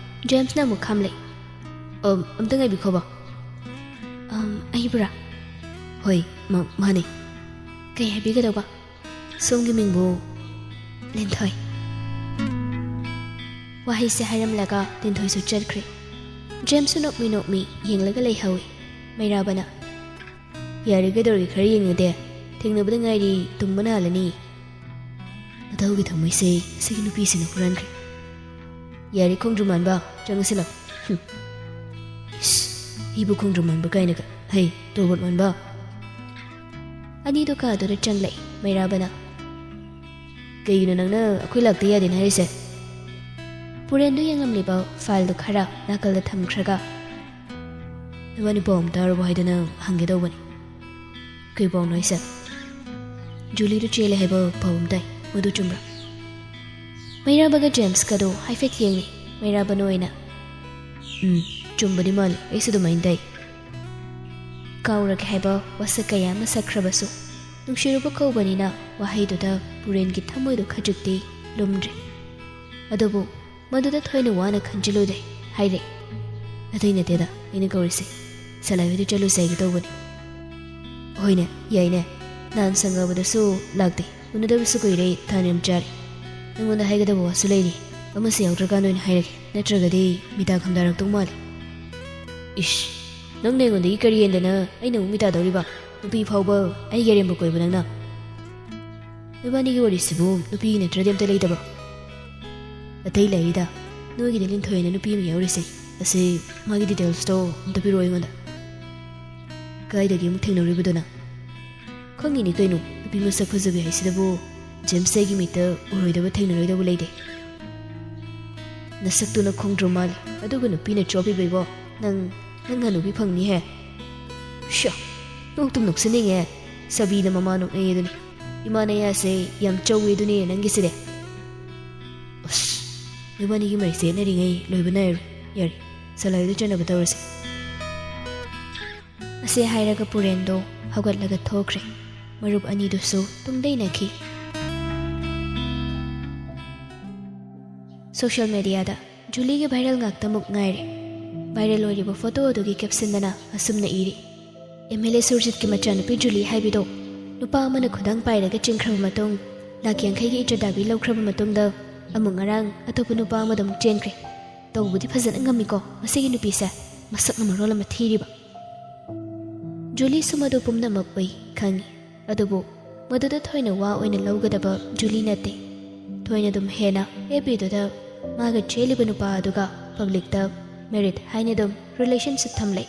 ꯖꯦꯝꯁꯅ ꯑꯃꯨꯛ ꯈꯥꯝꯂꯦ꯫ "ꯑꯝ, ꯑꯝꯇ ꯉꯥꯏꯕꯤꯈꯣꯕ"꯫ "ꯑꯝ, ꯑꯩꯕꯨꯔꯥ?" "ꯍꯣꯏ, ꯃꯥ-, ꯃꯥꯅꯦ"꯫ "ꯀꯩ ꯍꯥꯏꯕꯤꯒꯗꯧꯕ?" "ꯁꯣꯝꯒꯤ ꯃꯤꯡꯕꯨ?" "ꯂꯤꯟꯊꯣꯏ"꯫ ꯋꯥꯍꯩꯁꯦ ꯍꯥꯏꯔꯝꯂꯒ ꯂꯤꯟꯊꯣꯏꯁꯨ ꯆꯠꯈ꯭ꯔꯦ꯫ ꯖꯦꯝꯁꯁꯨ ꯅꯣꯛꯃꯤ ꯅꯣꯛꯃꯤ ꯌꯦꯡꯂꯒ ꯂꯩꯍꯧꯏ꯫ ꯃꯩꯔꯥꯕꯅ, "ꯌꯥꯔꯦ, ꯀꯩꯗꯧꯔꯒꯦ ꯈꯔ ꯌꯦꯡꯉꯨꯗꯦ? ꯊꯦꯡꯅꯕꯗ ꯉꯥꯏꯔꯤ, ꯇꯨꯝꯕꯅ ꯍꯥꯜꯂꯅꯤ"꯫ ꯃꯇꯧꯒꯤ ꯊꯃꯣꯏꯁꯦ ꯃꯁꯤꯒꯤ ꯅꯨꯄꯤꯁꯤꯅ ꯍꯨꯔꯥꯟꯈ꯭ꯔꯦ꯫ "ꯌꯥꯔꯦ, ꯈꯣꯡꯗ꯭ꯔꯨꯝ ꯃꯥꯟꯕ, ꯆꯪꯉꯁꯤ ꯂꯥꯎ"꯫ ꯍꯨꯝ꯫ ꯏꯁ, ꯑꯩꯕꯨ ꯈꯣꯡꯗ꯭ꯔꯨꯝ ꯃꯥꯟꯕ ꯀꯥꯏꯅꯒ꯫ ꯍꯩ, ꯇꯣꯔꯕꯣꯠ ꯃꯥꯟꯕ꯫ ꯑꯅꯤꯗꯣ ꯀꯥꯗꯨꯗ ꯆꯪꯂꯛꯏ꯫ ꯃꯩꯔꯥꯕꯅ, "ꯀꯩꯒꯤꯅꯣ ꯅꯪꯅ ꯑꯩꯈꯣꯏ ꯂꯥꯛꯇ ꯌꯥꯗꯦꯅ ꯍꯥꯏꯔꯤꯁꯦ?" ꯄꯨꯔꯦꯟꯗꯨ ꯌꯦꯡꯂꯝꯂꯤꯕ ꯐꯥꯏꯜꯗꯨ ꯈꯔ ꯅꯥꯀꯜꯗ ꯊꯝꯈ꯭ꯔꯒ, "ꯅꯕꯥꯅꯤ ꯄꯥꯎ ꯑꯃ ꯇꯥꯔꯕꯣ ꯍꯥꯏꯗꯅ ꯍꯪꯒꯦ ꯇꯧꯕꯅꯤ"꯫ "ꯀꯩ ꯄꯥꯎꯅꯣ ꯍꯥꯏꯁꯦ?" "ꯖꯨꯂꯤꯗꯨ ꯆꯦꯜꯂꯦ ꯍꯥꯏꯕ ꯄꯥꯎ ꯑꯃ ꯇꯥꯏ, ꯃꯗꯨ ꯆꯨꯝꯕ꯭ꯔꯥ?" ꯃꯩꯔꯥꯕꯒ ꯖꯦꯝꯁꯀꯗꯣ ꯍꯥꯏꯐꯦꯠ ꯌꯦꯡꯅꯩ꯫ ꯃꯩꯔꯥꯕꯅ ꯑꯣꯏꯅ, "ꯎꯝ, ꯆꯨꯝꯕꯗꯤ ꯃꯥꯜꯂꯤ, ꯑꯩꯁꯨ ꯑꯗꯨꯃꯥꯏꯅ ꯇꯥꯏ"꯫ ꯀꯥꯎꯔꯒꯦ ꯍꯥꯏꯕ ꯋꯥꯁꯛ ꯀꯌꯥ ꯑꯃ ꯁꯛꯈ꯭ꯔꯕꯁꯨ, ꯅꯨꯡꯁꯤꯔꯨꯕ ꯀꯧꯕꯅꯤꯅ ꯋꯥꯍꯩꯗꯨꯗ ꯄꯨꯔꯦꯟꯒꯤ ꯊꯃꯣꯏꯗꯣ ꯈꯖꯤꯛꯇꯤ ꯂꯨꯝꯗ꯭ꯔꯦ꯫ ꯑꯗꯨꯕꯨ ꯃꯗꯨꯗ ꯊꯣꯏꯅ ꯋꯥꯅ ꯈꯟꯖꯤꯜꯂꯨꯗꯦ꯫ ꯍꯥꯏꯔꯦ, "ꯑꯇꯩ ꯅꯠꯇꯦꯗ ꯑꯩꯅ ꯀꯧꯔꯤꯁꯦ, ꯁꯂꯥꯏ ꯍꯣꯏꯗ ꯆꯠꯂꯨꯁꯦ ꯍꯥꯏꯒꯦ ꯇꯧꯕꯅꯤ"꯫ "ꯍꯣꯏꯅꯦ, ꯌꯥꯏꯅꯦ, ꯅꯍꯥꯟ ꯁꯪꯒꯥꯕꯗꯁꯨ ꯂꯥꯛꯇꯦ, ꯎꯅꯗꯕꯁꯨ ꯀꯨꯏꯔꯦ, ꯇꯥꯟ ꯌꯥꯝ ꯆꯥꯔꯦ꯫ ꯅꯪꯉꯣꯟꯗ ꯍꯥꯏꯒꯗꯕ ꯋꯥꯁꯨ ꯂꯩꯔꯤ, ꯑꯃꯁꯨ ꯌꯥꯎꯗ꯭ꯔꯀꯥꯟꯗ ꯑꯣꯏꯅ ꯍꯥꯏꯔꯒꯦ, ꯅꯠꯇ꯭ꯔꯒꯗꯤ ꯃꯤꯇꯥ ꯈꯝꯗꯥꯔꯛꯇꯧ ꯃꯥꯜꯂꯦ"꯫ "ꯏꯁ, ꯅꯪꯅ ꯑꯩꯉꯣꯟꯗꯒꯤ ꯀꯔꯤ ꯍꯦꯟꯗꯅ ꯑꯩꯅ ꯑꯃꯨꯛ ꯃꯤꯇꯥꯗꯧꯔꯤꯕ? ꯅꯨꯄꯤ ꯐꯥꯎꯕ ꯑꯩꯒꯤ ꯑꯔꯦꯝꯕ ꯀꯣꯏꯕ ꯅꯪꯅ"꯫ "ꯅꯕꯥꯅꯤꯒꯤ ꯋꯥꯔꯤꯁꯤꯕꯨ ꯅꯨꯄꯤ ꯅꯠꯇ꯭ꯔꯗꯤ ꯑꯝꯇ ꯂꯩꯇꯕ꯭ꯔꯣ?" "ꯑꯇꯩ ꯂꯩꯔꯤꯗ, ꯅꯣꯏꯒꯤꯗ ꯂꯤꯟꯊꯣꯏꯅ ꯅꯨꯄꯤ ꯑꯃ ꯌꯥꯎꯔꯤꯁꯦ, ꯑꯁꯤ ꯃꯥꯒꯤ ꯗꯤꯇꯦꯜꯁꯇꯣ ꯑꯝꯇ ꯄꯤꯔꯛꯑꯣ ꯑꯩꯉꯣꯟꯗ"꯫ "ꯀꯥꯏꯗꯒꯤ ꯑꯃꯨꯛ ꯊꯦꯡꯅꯔꯨꯔꯤꯕꯗꯨꯅ?" "ꯈꯪꯉꯤꯅꯤ ꯀꯩꯅꯣ, ꯅꯨꯄꯤ ꯃꯁꯛ ꯐꯖꯕꯤ ꯍꯥꯏꯁꯤꯗꯕꯨ ꯖꯦꯝꯁ ꯑꯩꯒꯤ ꯃꯤꯠꯇ ꯎꯔꯣꯏꯗꯕ ꯊꯦꯡꯅꯔꯣꯏꯗꯕ ꯂꯩꯇꯦ"꯫ "ꯅꯁꯛꯇꯨꯅ ꯈꯣꯡꯗ꯭ꯔꯨꯝ ꯃꯥꯜꯂꯤ, ꯑꯗꯨꯒ ꯅꯨꯄꯤꯅ ꯆꯣꯞꯄꯤꯕꯩꯕꯣ, ꯅꯪ, ꯅꯪ ꯍꯅꯨꯕꯤ ꯐꯪꯅꯤꯍꯦ"꯫ ꯁ꯭ꯌꯥ, ꯅꯣꯛꯇꯨꯝ ꯅꯣꯛꯁꯤꯟꯅꯤꯡꯉꯦ꯫ ꯁꯥꯕꯤꯅ ꯃꯃꯥ ꯅꯣꯛꯅꯩ ꯑꯗꯨꯅꯤ꯫ ꯏꯃꯥ ꯅꯌꯥꯁꯦ ꯌꯥꯝ ꯆꯧꯏ ꯑꯗꯨꯅꯤ ꯅꯪꯒꯤꯁꯤꯗꯤ꯫ ꯑꯁ, ꯅꯕꯥꯅꯤꯒꯤ ꯃꯔꯩ ꯆꯦꯠꯅꯔꯤꯉꯩ ꯂꯣꯏꯕ ꯅꯥꯏꯔꯣꯏ꯫ ꯌꯥꯔꯦ, ꯁꯂꯥꯏꯗ ꯆꯠꯅꯕ ꯇꯧꯔꯁꯦ꯫ ꯑꯁꯤ ꯍꯥꯏꯔꯒ ꯄꯨꯔꯦꯟꯗꯣ ꯍꯧꯒꯠꯂꯒ ꯊꯣꯛꯈ꯭ꯔꯦ꯫ ꯃꯔꯨꯞ ꯑꯅꯤꯗꯨꯁꯨ ꯇꯨꯡꯗ ꯏꯟꯅꯈꯤ꯫ ꯁꯣꯁꯤꯌꯦꯜ ꯃꯦꯗꯤꯌꯥꯗ ꯖꯨꯂꯤꯒꯤ ꯚꯥꯏꯔꯦꯜ ꯉꯥꯛꯇꯃꯛ ꯉꯥꯏꯔꯦ꯫ ꯚꯥꯏꯔꯦꯜ ꯑꯣꯏꯔꯤꯕ ꯐꯣꯇꯣ ꯑꯗꯨꯒꯤ ꯀꯦꯞꯁꯟꯗꯅ ꯑꯁꯨꯝꯅ ꯏꯔꯤ: "ꯑꯦꯝ ꯑꯦꯜ ꯑꯦ ꯁꯨꯔꯖꯤꯠꯀꯤ ꯃꯆꯥꯅꯨꯄꯤ ꯖꯨꯂꯤ ꯍꯥꯏꯕꯤꯗꯣ ꯅꯨꯄꯥ ꯑꯃꯅ ꯈꯨꯗꯥꯡ ꯄꯥꯏꯔꯒ ꯆꯦꯟꯈ꯭ꯔꯕ ꯃꯇꯨꯡ ꯂꯥꯛ ꯌꯥꯡꯈꯩꯒꯤ ꯏꯇ꯭ꯔ ꯗꯥꯕꯤ ꯂꯧꯈ꯭ꯔꯕ ꯃꯇꯨꯡꯗ ꯑꯃꯨꯛ ꯉꯔꯥꯡ ꯑꯇꯣꯞꯄ ꯅꯨꯄꯥ ꯑꯃꯗ ꯑꯃꯨꯛ ꯆꯦꯟꯈ꯭ꯔꯦ꯫ ꯇꯧꯕꯗꯤ ꯐꯖꯅ ꯉꯝꯃꯤꯀꯣ ꯃꯁꯤꯒꯤ ꯅꯨꯄꯤꯁꯦ, ꯃꯁꯛꯅ ꯃꯔꯣꯜ ꯑꯃ ꯊꯤꯔꯤꯕ"꯫ ꯖꯨꯂꯤꯁꯨ ꯃꯗꯨ ꯄꯨꯝꯅꯃꯛ ꯎꯏ, ꯈꯪꯏ꯫ ꯑꯗꯨꯕꯨ ꯃꯗꯨꯗ ꯊꯣꯏꯅ ꯋꯥ ꯑꯣꯏꯅ ꯂꯧꯒꯗꯕ ꯖꯨꯂꯤ ꯅꯠꯇꯦ꯫ ꯊꯣꯏꯅ ꯑꯗꯨꯝ ꯍꯦꯟꯅ ꯑꯦꯐ ꯕꯤꯗꯨꯗ ꯃꯥꯒ ꯆꯦꯜꯂꯤꯕ ꯅꯨꯄꯥ ꯑꯗꯨꯒ ꯄꯕ꯭ꯂꯤꯛꯇ ꯃꯦꯔꯤꯠ ꯍꯥꯏꯅ ꯑꯗꯨꯝ ꯔꯤꯂꯦꯁꯟꯁꯤꯞ ꯊꯝꯂꯦ꯫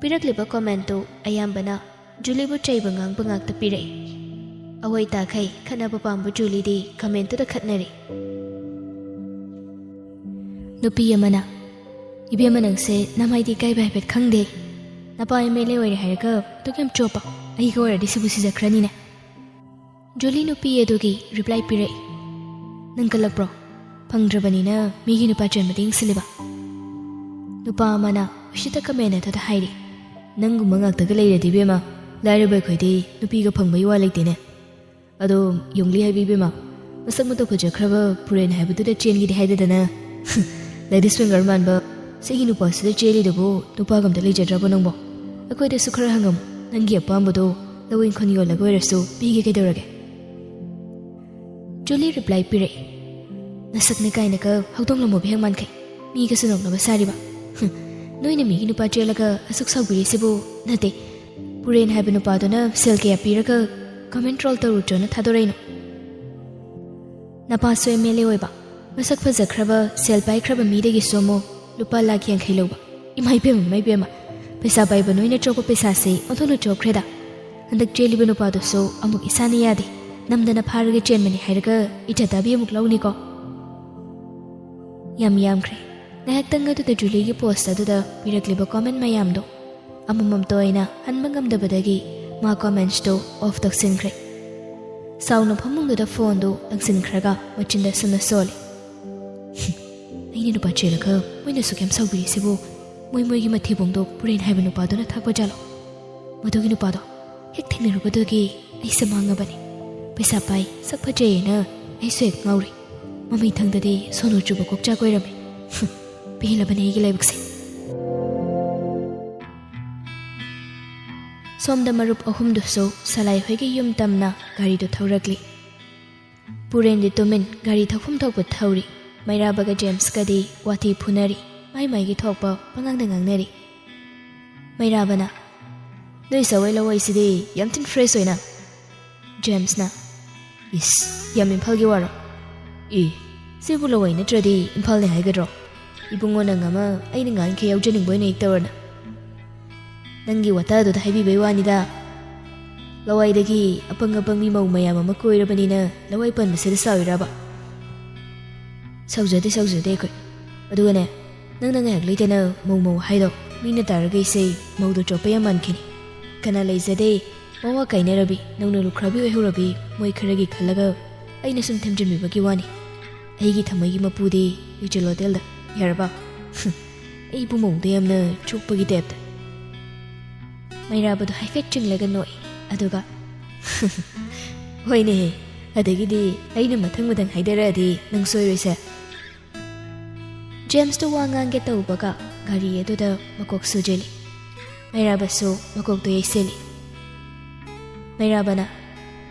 ꯄꯤꯔꯛꯂꯤꯕ ꯀꯣꯃꯦꯟꯠꯇꯨ ꯑꯌꯥꯝꯕꯅ ꯖꯨꯂꯤꯕꯨ ꯆꯩꯕ ꯉꯥꯡꯕ ꯉꯥꯛꯇ ꯄꯤꯔꯛꯏ꯫ ꯑꯑꯣꯏ ꯇꯥꯈꯩ ꯈꯠꯅꯕ ꯄꯥꯝꯕ ꯖꯨꯂꯤꯗꯤ ꯀꯃꯦꯟꯠꯇꯨꯗ ꯈꯠꯅꯔꯤ꯫ ꯅꯨꯄꯤ ꯑꯃꯅ, "ꯏꯕꯦꯝꯃ, ꯅꯪꯁꯦ ꯅꯃꯥꯏꯗꯤ ꯏꯀꯥꯏꯕ ꯍꯥꯏꯐꯦꯠ ꯈꯪꯗꯦ꯫ ꯅꯄꯥ ꯑꯦꯝ ꯑꯦꯜ ꯑꯦ ꯑꯣꯏꯔꯦ ꯍꯥꯏꯔꯒ ꯑꯗꯨꯛ ꯌꯥꯝ ꯆꯣꯞꯄ? ꯑꯩꯒ ꯑꯣꯏꯔꯗꯤ ꯁꯤꯕꯨ ꯁꯤꯖꯈ꯭ꯔꯅꯤꯅꯦ"꯫ ꯖꯨꯂꯤ ꯅꯨꯄꯤ ꯑꯗꯨꯒꯤ ꯔꯤꯄ꯭ꯂꯥꯏ ꯄꯤꯔꯛꯏ꯫ "ꯅꯪ ꯀꯜꯂꯛꯄ꯭ꯔꯣ? ꯐꯪꯗ꯭ꯔꯕꯅꯤꯅ ꯃꯤꯒꯤ ꯅꯨꯄꯥ ꯆꯦꯟꯕꯗ ꯌꯦꯡꯁꯤꯜꯂꯤꯕ?" ꯅꯨꯄꯥ ꯑꯃꯅ ꯎꯁꯤꯠꯇ ꯀꯃꯦꯟ ꯑꯗꯨꯗ ꯍꯥꯏꯔꯤ꯫ "ꯅꯪꯒꯨꯝꯕ ꯉꯥꯛꯇꯒ ꯂꯩꯔꯗꯤ ꯏꯕꯦꯝꯃ, ꯂꯥꯏꯔꯕ ꯑꯩꯈꯣꯏꯗꯤ ꯅꯨꯄꯤꯒ ꯐꯪꯕꯒꯤ ꯋꯥ ꯂꯩꯇꯦꯅꯦ꯫ ꯑꯗꯣ ꯌꯣꯡꯂꯤ ꯍꯥꯏꯕꯤ ꯏꯕꯦꯝꯃ, ꯃꯁꯛ ꯃꯇꯧ ꯐꯖꯈ꯭ꯔꯕ ꯄꯨꯔꯦꯟ ꯍꯥꯏꯕꯗꯨꯗ ꯆꯦꯟꯈꯤꯗꯤ ꯍꯥꯏꯗꯗꯅ꯫ ꯂꯦꯗꯤꯁ ꯐꯤꯡꯒꯔ ꯃꯥꯟꯕ ꯁꯤꯒꯤ ꯅꯨꯄꯥꯁꯤꯗ ꯆꯦꯜꯂꯤꯗꯨꯕꯨ ꯅꯨꯄꯥꯒ ꯑꯝꯇ ꯂꯩꯖꯗ꯭ꯔꯕꯣ ꯅꯪꯕꯣ? ꯑꯩꯈꯣꯏꯗꯁꯨ ꯈꯔ ꯍꯪꯉꯝꯃꯨ, ꯅꯪꯒꯤ ꯑꯄꯥꯝꯕꯗꯣ ꯂꯧ ꯏꯪꯈꯣꯜ ꯌꯣꯜꯂꯒ ꯑꯣꯏꯔꯁꯨ ꯄꯤꯒꯦ ꯀꯩꯗꯧꯔꯒꯦ?" ꯖꯨꯂꯤ ꯔꯤꯄ꯭ꯂꯥꯏ ꯄꯤꯔꯛꯏ꯫ "ꯅꯁꯛꯅꯦ ꯀꯥꯏꯅꯒ ꯍꯧꯗꯣꯡ ꯂꯝꯃꯣ ꯍꯦꯛ ꯃꯥꯟꯈꯩ꯫ ꯃꯤꯒꯁꯨ ꯅꯣꯛꯅꯕ ꯁꯥꯔꯤꯕ꯫ ꯍꯨꯝ, ꯅꯣꯏꯅ ꯃꯤꯒꯤ ꯅꯨꯄꯥ ꯆꯦꯜꯂꯒ ꯑꯁꯨꯛ ꯁꯥꯎꯕꯤꯔꯤꯁꯤꯕꯨ?" "ꯅꯠꯇꯦ, ꯄꯨꯔꯦꯟ ꯍꯥꯏꯕ ꯅꯨꯄꯥꯗꯨꯅ ꯁꯦꯜ ꯀꯌꯥ ꯄꯤꯔꯒ ꯀꯃꯦꯟ ꯇ꯭ꯔꯣꯜ ꯇꯧꯔꯨꯆꯣꯅ ꯊꯥꯗꯣꯔꯛꯏꯅꯣ?" "ꯅꯄꯥꯁꯨ ꯑꯦꯝ ꯑꯦꯜ ꯑꯦ ꯑꯣꯏꯕ, ꯃꯁꯛ ꯐꯖꯈ꯭ꯔꯕ, ꯁꯦꯜ ꯄꯥꯏꯈ꯭ꯔꯕ ꯃꯤꯗꯒꯤꯁꯨ ꯑꯃꯨꯛ ꯂꯨꯄꯥ ꯂꯥꯈ ꯌꯥꯡꯈꯩ ꯂꯧꯕ꯫ ꯏꯃꯥ ꯏꯕꯦꯝꯃ, ꯏꯃꯥ ꯏꯕꯦꯝꯃ, ꯄꯩꯁꯥ ꯄꯥꯏꯕ ꯅꯣꯏꯅ ꯆꯣꯞꯄ ꯄꯩꯁꯥꯁꯤ ꯑꯣꯟꯊꯣꯛꯅ ꯆꯣꯞꯈ꯭ꯔꯦꯗ꯫ ꯍꯟꯗꯛ ꯆꯦꯜꯂꯤꯕ ꯅꯨꯄꯥꯗꯨꯁꯨ ꯑꯃꯨꯛ ꯏꯁꯥꯅ ꯌꯥꯗꯦ, ꯅꯝꯗꯅ ꯐꯥꯔꯒ ꯆꯦꯟꯕꯅꯤ ꯍꯥꯏꯔꯒ ꯏꯖꯠ ꯗꯥꯕꯤ ꯑꯃꯨꯛ ꯂꯧꯅꯤꯀꯣ?" ꯌꯥꯝ ꯌꯥꯝꯈ꯭ꯔꯦ꯫ ꯉꯥꯏꯍꯥꯛꯇꯪ ꯑꯗꯨꯗ ꯖꯨꯂꯤꯒꯤ ꯄꯣꯁ ꯑꯗꯨꯗ ꯄꯤꯔꯛꯂꯤꯕ ꯀꯣꯃꯦꯟ ꯃꯌꯥꯝꯗꯣ ꯑꯃꯃꯝꯇ ꯑꯣꯏꯅ ꯍꯟꯕ ꯉꯝꯗꯕꯗꯒꯤ ꯃꯥ ꯀꯣꯃꯦꯟꯠꯁꯇꯨ ꯑꯣꯐ ꯇꯧꯁꯤꯟꯈ꯭ꯔꯦ꯫ ꯁꯥꯎꯅ ꯐꯃꯨꯡꯗꯨꯗ ꯐꯣꯟꯗꯨ ꯂꯪꯁꯤꯟꯈ꯭ꯔꯒ ꯃꯆꯤꯟꯗ ꯁꯨꯝꯅ ꯁꯣꯜꯂꯤ꯫ "ꯑꯩꯅ ꯅꯨꯄꯥ ꯆꯦꯜꯂꯒ ꯃꯣꯏꯅ ꯑꯁꯨꯛ ꯌꯥꯝ ꯁꯥꯎꯕꯤꯔꯤꯁꯤꯕꯨ ꯃꯣꯏ ꯃꯣꯏꯒꯤ ꯃꯊꯤꯕꯣꯡꯗꯣ ꯄꯨꯔꯦꯟ ꯍꯥꯏꯕ ꯅꯨꯄꯥꯗꯨꯅ ꯊꯥꯛꯄ ꯖꯥꯠꯂꯣ?" ꯃꯗꯨꯒꯤ ꯅꯨꯄꯥꯗꯣ ꯍꯦꯛ ꯊꯦꯡꯅꯔꯨꯕꯗꯨꯒꯤ ꯑꯩꯁꯦ ꯃꯥꯡꯉꯕꯅꯤ꯫ ꯄꯩꯁꯥ ꯄꯥꯏ, ꯁꯛ ꯐꯖꯩꯌꯦꯅ ꯑꯩꯁꯨ ꯍꯦꯛ ꯉꯥꯎꯔꯤ꯫ ꯃꯃꯩꯊꯪꯗꯗꯤ ꯁꯣꯅꯨ ꯆꯨꯕ ꯀꯣꯛꯆꯥꯛ ꯑꯣꯏꯔꯝꯃꯤ꯫ ꯄꯦꯜꯂꯕꯅꯤ ꯑꯩꯒꯤ ꯂꯥꯏꯕꯛꯁꯦ꯫ ꯁꯣꯝꯗ ꯃꯔꯨꯞ ꯑꯍꯨꯝꯗꯨꯁꯨ ꯁꯂꯥꯏ ꯍꯣꯏꯒꯤ ꯌꯨꯝ ꯇꯝꯅ ꯒꯥꯔꯤꯗꯨ ꯊꯧꯔꯛꯂꯤ꯫ ꯄꯨꯔꯦꯟꯗꯤ ꯇꯨꯃꯤꯟ ꯒꯥꯔꯤ ꯊꯧꯐꯝ ꯊꯣꯛꯄ ꯊꯧꯔꯤ꯫ ꯃꯩꯔꯥꯕꯒ ꯖꯦꯝꯁꯀꯗꯤ ꯋꯥꯊꯤ ꯐꯨꯅꯔꯤ꯫ ꯃꯥꯏ ꯃꯥꯏꯒꯤ ꯊꯣꯛꯄ ꯄꯉꯥꯡꯗ ꯉꯥꯡꯅꯔꯤ꯫ ꯃꯩꯔꯥꯕꯅ, "ꯅꯣꯏ ꯁꯋꯥꯏ ꯂꯋꯥꯏꯁꯤꯗꯤ ꯌꯥꯝ ꯊꯤꯅ fresh ꯑꯣꯏꯅ?" ꯖꯦꯝꯁꯅ, "ꯏꯁ, ꯌꯥꯝ ꯏꯝꯐꯥꯜꯒꯤ ꯋꯥꯔꯣ? ꯏ, ꯁꯤꯕꯨ ꯂꯋꯥꯏ ꯅꯠꯇ꯭ꯔꯗꯤ ꯏꯝꯐꯥꯜꯅꯤ ꯍꯥꯏꯒꯗ꯭ꯔꯣ? ꯏꯕꯨꯡꯉꯣ, ꯅꯪ ꯑꯃ ꯑꯩꯅ ꯉꯥꯡꯈꯩ ꯌꯥꯎꯖꯅꯤꯡꯕ ꯑꯣꯏꯅ ꯍꯦꯛ ꯇꯧꯔꯅ꯫ ꯅꯪꯒꯤ ꯋꯥꯇꯥꯗꯨꯗ ꯍꯥꯏꯕꯤꯕꯩ ꯋꯥꯅꯤꯗ꯫ ꯂꯋꯥꯏꯗꯒꯤ ꯑꯄꯪ ꯑꯄꯪꯕꯤ ꯃꯧ ꯃꯌꯥꯝ ꯑꯃ ꯀꯣꯏꯔꯕꯅꯤꯅ ꯂꯋꯥꯏ ꯄꯟꯕꯁꯤꯗ ꯁꯥꯎꯔꯤꯔꯕ?" "ꯁꯥꯎꯖꯗꯦ, ꯁꯥꯎꯖꯗꯦ ꯑꯩꯈꯣꯏ꯫ ꯑꯗꯨꯒꯅꯦ, ꯅꯪꯅ ꯉꯥꯏꯍꯥꯛ ꯂꯩꯇꯅ ꯃꯧ ꯃꯧ ꯍꯥꯏꯗꯣ ꯃꯤꯅ ꯇꯥꯔꯒ ꯑꯩꯁꯦ ꯃꯧꯗꯣ ꯆꯣꯞꯄ ꯌꯥꯝ ꯃꯥꯟꯈꯤꯅꯤ꯫ ꯀꯅꯥ ꯂꯩꯖꯗꯦ, ꯃꯋꯥ ꯀꯥꯏꯅꯔꯕꯤ, ꯅꯧꯅ ꯂꯨꯈ꯭ꯔꯥꯕꯤ ꯑꯣꯏꯍꯧꯔꯕꯤ ꯃꯣꯏ ꯈꯔꯒꯤ ꯈꯜꯂꯒ ꯑꯩꯅ ꯁꯨꯝ ꯊꯦꯝꯖꯤꯟꯕꯤꯕꯒꯤ ꯋꯥꯅꯤ꯫ ꯑꯩꯒꯤ ꯊꯃꯣꯏꯒꯤ ꯃꯄꯨꯗꯤ ꯏꯆꯦꯜ ꯍꯣꯇꯦꯜꯗ꯫ ꯌꯥꯔꯕ?" ꯑꯩꯕꯨ ꯃꯧꯗ ꯌꯥꯝꯅ ꯆꯣꯞꯄꯒꯤ ꯇꯥꯏꯞꯇ꯫ ꯃꯩꯔꯥꯕꯗꯣ ꯍꯥꯏꯐꯦꯠ ꯆꯤꯡꯂꯒ ꯅꯣꯛꯏ꯫ ꯑꯗꯨꯒ, "ꯍꯣꯏꯅꯦꯍꯦ, ꯑꯗꯒꯤꯗꯤ ꯑꯩꯅ ꯃꯊꯪ ꯃꯊꯪ ꯍꯥꯏꯗꯔꯛꯑꯗꯤ ꯅꯪ ꯁꯣꯏꯔꯣꯏꯁꯦ꯫" ꯖꯦꯝꯁꯇꯣ ꯋꯥ ꯉꯥꯡꯒꯦ ꯇꯧꯕꯒ ꯒꯥꯔꯤ ꯑꯗꯨꯗ ꯃꯀꯣꯛ ꯁꯨꯖꯤꯜꯂꯤ꯫ ꯃꯩꯔꯥꯕꯁꯨ ꯃꯀꯣꯛꯇꯣ ꯌꯩꯁꯤꯜꯂꯤ꯫ ꯃꯩꯔꯥꯕꯅ,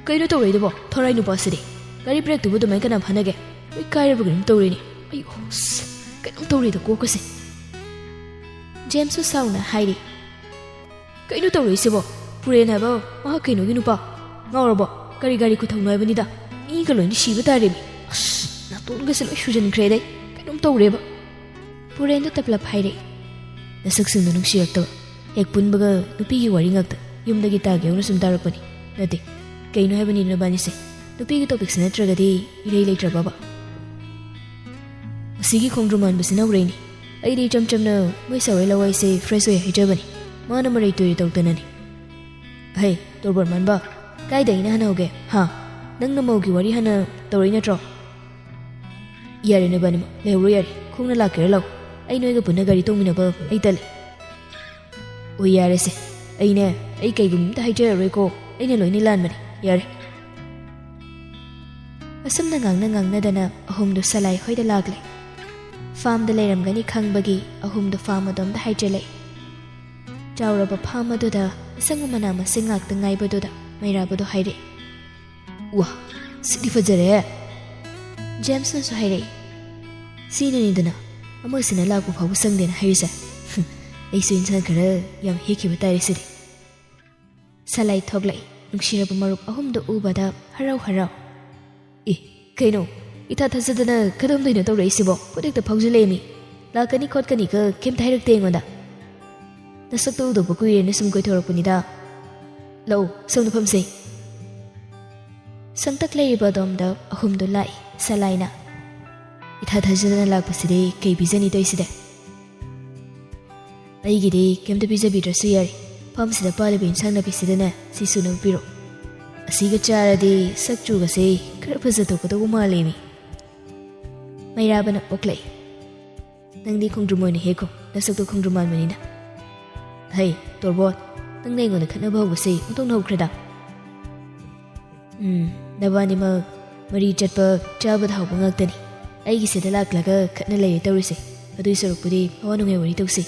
"ꯀꯩꯅꯣ ꯇꯧꯔꯛꯏꯗꯨꯕꯣ, ꯊꯣꯔꯥꯏ ꯅꯨꯄꯥꯁꯤꯗꯤ? ꯒꯥꯔꯤ ꯕ꯭ꯔꯦꯛꯇꯨꯕꯨ ꯑꯗꯨꯃꯥꯏꯅ ꯀꯅꯥ ꯐꯥꯅꯒꯦ? ꯂꯣꯏ ꯀꯥꯏꯔꯕ ꯀꯩꯅꯣꯝ ꯇꯧꯔꯦꯅꯦ꯫ ꯑꯩ, ꯑꯁ, ꯀꯩꯅꯣꯝ ꯇꯧꯔꯦꯗ ꯀꯣꯛꯀꯁꯦ꯫" ꯖꯦꯝꯁꯁꯨ ꯁꯥꯎꯅ ꯍꯥꯏꯔꯤ꯫ "ꯀꯩꯅꯣ ꯇꯧꯔꯛꯏꯁꯤꯕꯣ? ꯄꯨꯔꯦꯟ ꯍꯥꯏꯕ ꯃꯍꯥꯛ ꯀꯩꯅꯣꯒꯤ ꯅꯨꯄꯥ? ꯉꯥꯎꯔꯕꯣ? ꯀꯔꯤ ꯒꯥꯔꯤ ꯈꯨꯊꯧꯅꯣ ꯍꯥꯏꯕꯅꯤꯗ? ꯃꯤꯒ ꯂꯣꯏꯅ ꯁꯤꯕ ꯇꯥꯔꯦꯃꯤ꯫ ꯑꯁ, ꯅꯥꯇꯣꯟꯒꯁꯦ ꯂꯣꯏ ꯁꯨꯖꯟꯈ꯭ꯔꯦꯗ ꯑꯩ꯫ ꯀꯩꯅꯣꯝ ꯇꯧꯔꯦꯕ꯫" ꯄꯨꯔꯦꯟꯗꯣ ꯇꯞꯂꯞ ꯍꯥꯏꯔꯛꯏ꯫ "ꯅꯁꯛꯁꯤꯡꯗꯣ ꯅꯨꯡꯁꯤꯔꯛꯇꯕ꯫ ꯍꯦꯛ ꯄꯨꯟꯕꯒ ꯅꯨꯄꯤꯒꯤ ꯋꯥꯔꯤ ꯉꯥꯛꯇ꯫ ꯌꯨꯝꯗꯒꯤ ꯇꯥꯒꯦ ꯍꯧꯅ ꯁꯨꯝ ꯇꯥꯔꯛꯄꯅꯤ꯫ ꯅꯠꯇꯦ, ꯀꯩꯅꯣ ꯍꯥꯏꯕꯅꯤ ꯅꯕꯥꯅꯤꯁꯦ? ꯅꯨꯄꯤꯒꯤ ꯇꯣꯄꯤꯛꯁꯦ ꯅꯠꯇ꯭ꯔꯒꯗꯤ ꯏꯔꯩ ꯂꯩꯇ꯭ꯔꯕꯕ?" "ꯑꯁꯤꯒꯤ ꯈꯣꯡꯗ꯭ꯔꯨꯝ ꯃꯥꯟꯕꯁꯤꯅ ꯍꯧꯔꯛꯏꯅꯤ꯫ ꯑꯩꯗꯤ ꯏꯆꯝ ꯆꯝꯅ ꯃꯣꯏ ꯁꯥꯋꯩ ꯂꯋꯥꯏꯁꯦ fresh ꯑꯣꯏ ꯍꯥꯏꯖꯕꯅꯤ꯫ ꯃꯥꯅ ꯃꯔꯩ ꯇꯨꯔꯩ ꯇꯧꯗꯅꯅꯤ꯫" "ꯍꯩ, ꯇꯣꯔꯕꯣꯟ ꯃꯥꯟꯕ, ꯀꯥꯏꯗ ꯑꯩꯅ ꯍꯥꯟꯅ ꯍꯧꯒꯦ, ꯍꯥ? ꯅꯪꯅ ꯃꯧꯒꯤ ꯋꯥꯔꯤ ꯍꯥꯟꯅ ꯇꯧꯔꯛꯏ ꯅꯠꯇ꯭ꯔꯣ?" "ꯌꯥꯔꯦ, ꯅꯕꯥꯅꯤꯃꯛ ꯂꯩꯍꯧꯔꯣ ꯌꯥꯔꯦ꯫ ꯈꯣꯡꯅ ꯂꯥꯛꯀꯦꯔꯥ ꯂꯥꯛꯑꯣ꯫ ꯑꯩ ꯅꯣꯏꯒ ꯄꯨꯟꯅ ꯒꯥꯔꯤ ꯇꯣꯡꯃꯤꯟꯅꯕ ꯑꯩ ꯇꯜꯂꯦ꯫" "ꯑꯣ, ꯌꯥꯔꯦꯁꯦ, ꯑꯩꯅꯦ, ꯑꯩ ꯀꯩꯒꯨꯝꯕ ꯑꯝꯇ ꯍꯥꯏꯖꯔꯔꯣꯏꯀꯣ, ꯑꯩꯅ ꯂꯣꯏꯅ ꯂꯥꯟꯕꯅꯦ, ꯌꯥꯔꯦ꯫ ꯑꯁꯨꯝꯅ ꯉꯥꯡꯅ ꯉꯥꯡꯅꯗꯅ ꯑꯍꯨꯝꯗꯨ ꯁꯂꯥꯏ ꯍꯣꯏꯗ ꯂꯥꯛꯂꯦ꯫ ꯐꯥꯝꯗ ꯂꯩꯔꯝꯒꯅꯤ ꯈꯪꯕꯒꯤ ꯑꯍꯨꯝꯗꯨ ꯐꯥꯝ ꯑꯗꯣꯝꯗ ꯍꯥꯏꯖꯤꯜꯂꯛꯏ꯫ ꯆꯥꯎꯔꯕ ꯐꯥꯝ ꯑꯗꯨꯗ ꯑꯁꯪꯕ ꯃꯅꯥ ꯃꯁꯤꯡ ꯉꯥꯛꯇ ꯉꯥꯏꯕꯗꯨꯗ ꯃꯩꯔꯥꯕꯗꯣ ꯍꯥꯏꯔꯛꯏ, "ꯋꯥ, ꯁꯤꯗꯤ ꯐꯖꯔꯦ!" ꯖꯦꯝꯁꯅꯁꯨ ꯍꯥꯏꯔꯛꯏ, "ꯁꯤꯅꯅꯤꯗꯅ ꯑꯃꯁꯤꯅ ꯂꯥꯛꯄ ꯐꯥꯎꯕ ꯁꯪꯗꯦꯅ ꯍꯥꯏꯔꯤꯁꯦ꯫ ꯑꯩꯁꯨ ꯏꯟꯁꯥꯡ ꯈꯔ ꯌꯥꯝ ꯍꯦꯛꯈꯤꯕ ꯇꯥꯔꯦ ꯁꯤꯗꯤ꯫" ꯁꯂꯥꯏ ꯊꯣꯛꯂꯛꯏ꯫ ꯅꯨꯡꯁꯤꯔꯕ ꯃꯔꯨꯞ ꯑꯍꯨꯝꯗꯨ ꯎꯕꯗ ꯍꯔꯥꯎ ꯍꯔꯥꯎ, "ꯑꯦ, ꯀꯩꯅꯣ? ꯏꯊꯥ ꯊꯥꯖꯗꯅ ꯀꯗꯣꯝꯗꯩꯅꯣ ꯇꯧꯔꯛꯏꯁꯤꯕꯣ? ꯈꯨꯗꯛꯇ ꯐꯥꯎꯖꯤꯜꯂꯛꯑꯦꯃꯤ꯫ ꯂꯥꯛꯀꯅꯤ ꯈꯣꯠꯀꯅꯤꯒ ꯀꯩꯝꯇ ꯍꯥꯏꯔꯛꯇꯦ ꯑꯩꯉꯣꯟꯗ꯫ ꯅꯁꯛꯇꯣ ꯎꯗꯕ ꯀꯨꯏꯔꯦꯅ ꯁꯨꯝ ꯀꯣꯏꯊꯣꯔꯛꯄꯅꯤꯗ꯫ ꯂꯥꯛꯑꯣ, ꯁꯣꯝꯗ ꯐꯝꯁꯦ꯫" ꯁꯪꯇꯛ ꯂꯩꯔꯤꯕ ꯑꯗꯣꯝꯗ ꯑꯍꯨꯝꯗꯨ ꯂꯥꯛꯏ꯫ ꯁꯂꯥꯏꯅ, "ꯏꯊꯥ ꯊꯥꯖꯗꯅ ꯂꯥꯛꯄꯁꯤꯗꯤ ꯀꯩ ꯄꯤꯖꯅꯤ ꯇꯧꯏꯁꯤꯗꯤ?" "ꯑꯩꯒꯤꯗꯤ ꯀꯩꯝꯇ ꯄꯤꯖꯕꯤꯗ꯭ꯔꯁꯨ ꯌꯥꯔꯦ꯫ ꯐꯥꯝꯁꯤꯗ ꯄꯥꯜꯂꯤꯕ ꯏꯟꯁꯥꯡ ꯅꯥꯄꯤꯁꯤꯗꯅꯦ ꯁꯤ ꯁꯨꯅꯕ ꯄꯤꯔꯛꯑꯣ꯫ ꯑꯁꯤꯒ ꯆꯥꯔꯗꯤ ꯁꯛ ꯆꯨꯒꯁꯦ ꯈꯔ ꯐꯖꯊꯣꯛꯀꯗꯧꯕ ꯃꯥꯜꯂꯦꯃꯤ꯫" ꯃꯩꯔꯥꯕꯅ ꯑꯣꯛꯂꯛꯏ꯫ "ꯅꯪꯗꯤ ꯈꯣꯡꯗ꯭ꯔꯨꯝ ꯑꯣꯏꯅ ꯍꯦꯛꯈꯣ, ꯅꯁꯛꯇꯣ ꯈꯣꯡꯗ꯭ꯔꯨꯝ ꯃꯥꯟꯕꯅꯤꯅ꯫" "ꯍꯩ, ꯇꯣꯔꯕꯣꯠ, ꯅꯪꯅ ꯑꯩꯉꯣꯟꯗ ꯈꯠꯅꯕ ꯍꯧꯕꯁꯦ ꯑꯣꯟꯊꯣꯛꯅ ꯍꯧꯈ꯭ꯔꯦꯗ꯫" "ꯎꯝ, ꯅꯕꯥꯅꯤꯃꯛ ꯃꯔꯤ ꯆꯠꯄ, ꯆꯥꯕꯗ ꯍꯥꯎꯕ ꯉꯥꯛꯇꯅꯤ꯫ ꯑꯩꯒꯤꯁꯤꯗ ꯂꯥꯛꯂꯒ ꯈꯠꯅ ꯂꯩꯔꯦ ꯇꯧꯔꯤꯁꯦ꯫ ꯑꯗꯨꯏ ꯁꯔꯨꯛꯄꯨꯗꯤ ꯑꯋꯥ ꯅꯨꯡꯉꯥꯏ ꯋꯥꯔꯤ ꯇꯧꯁꯤ꯫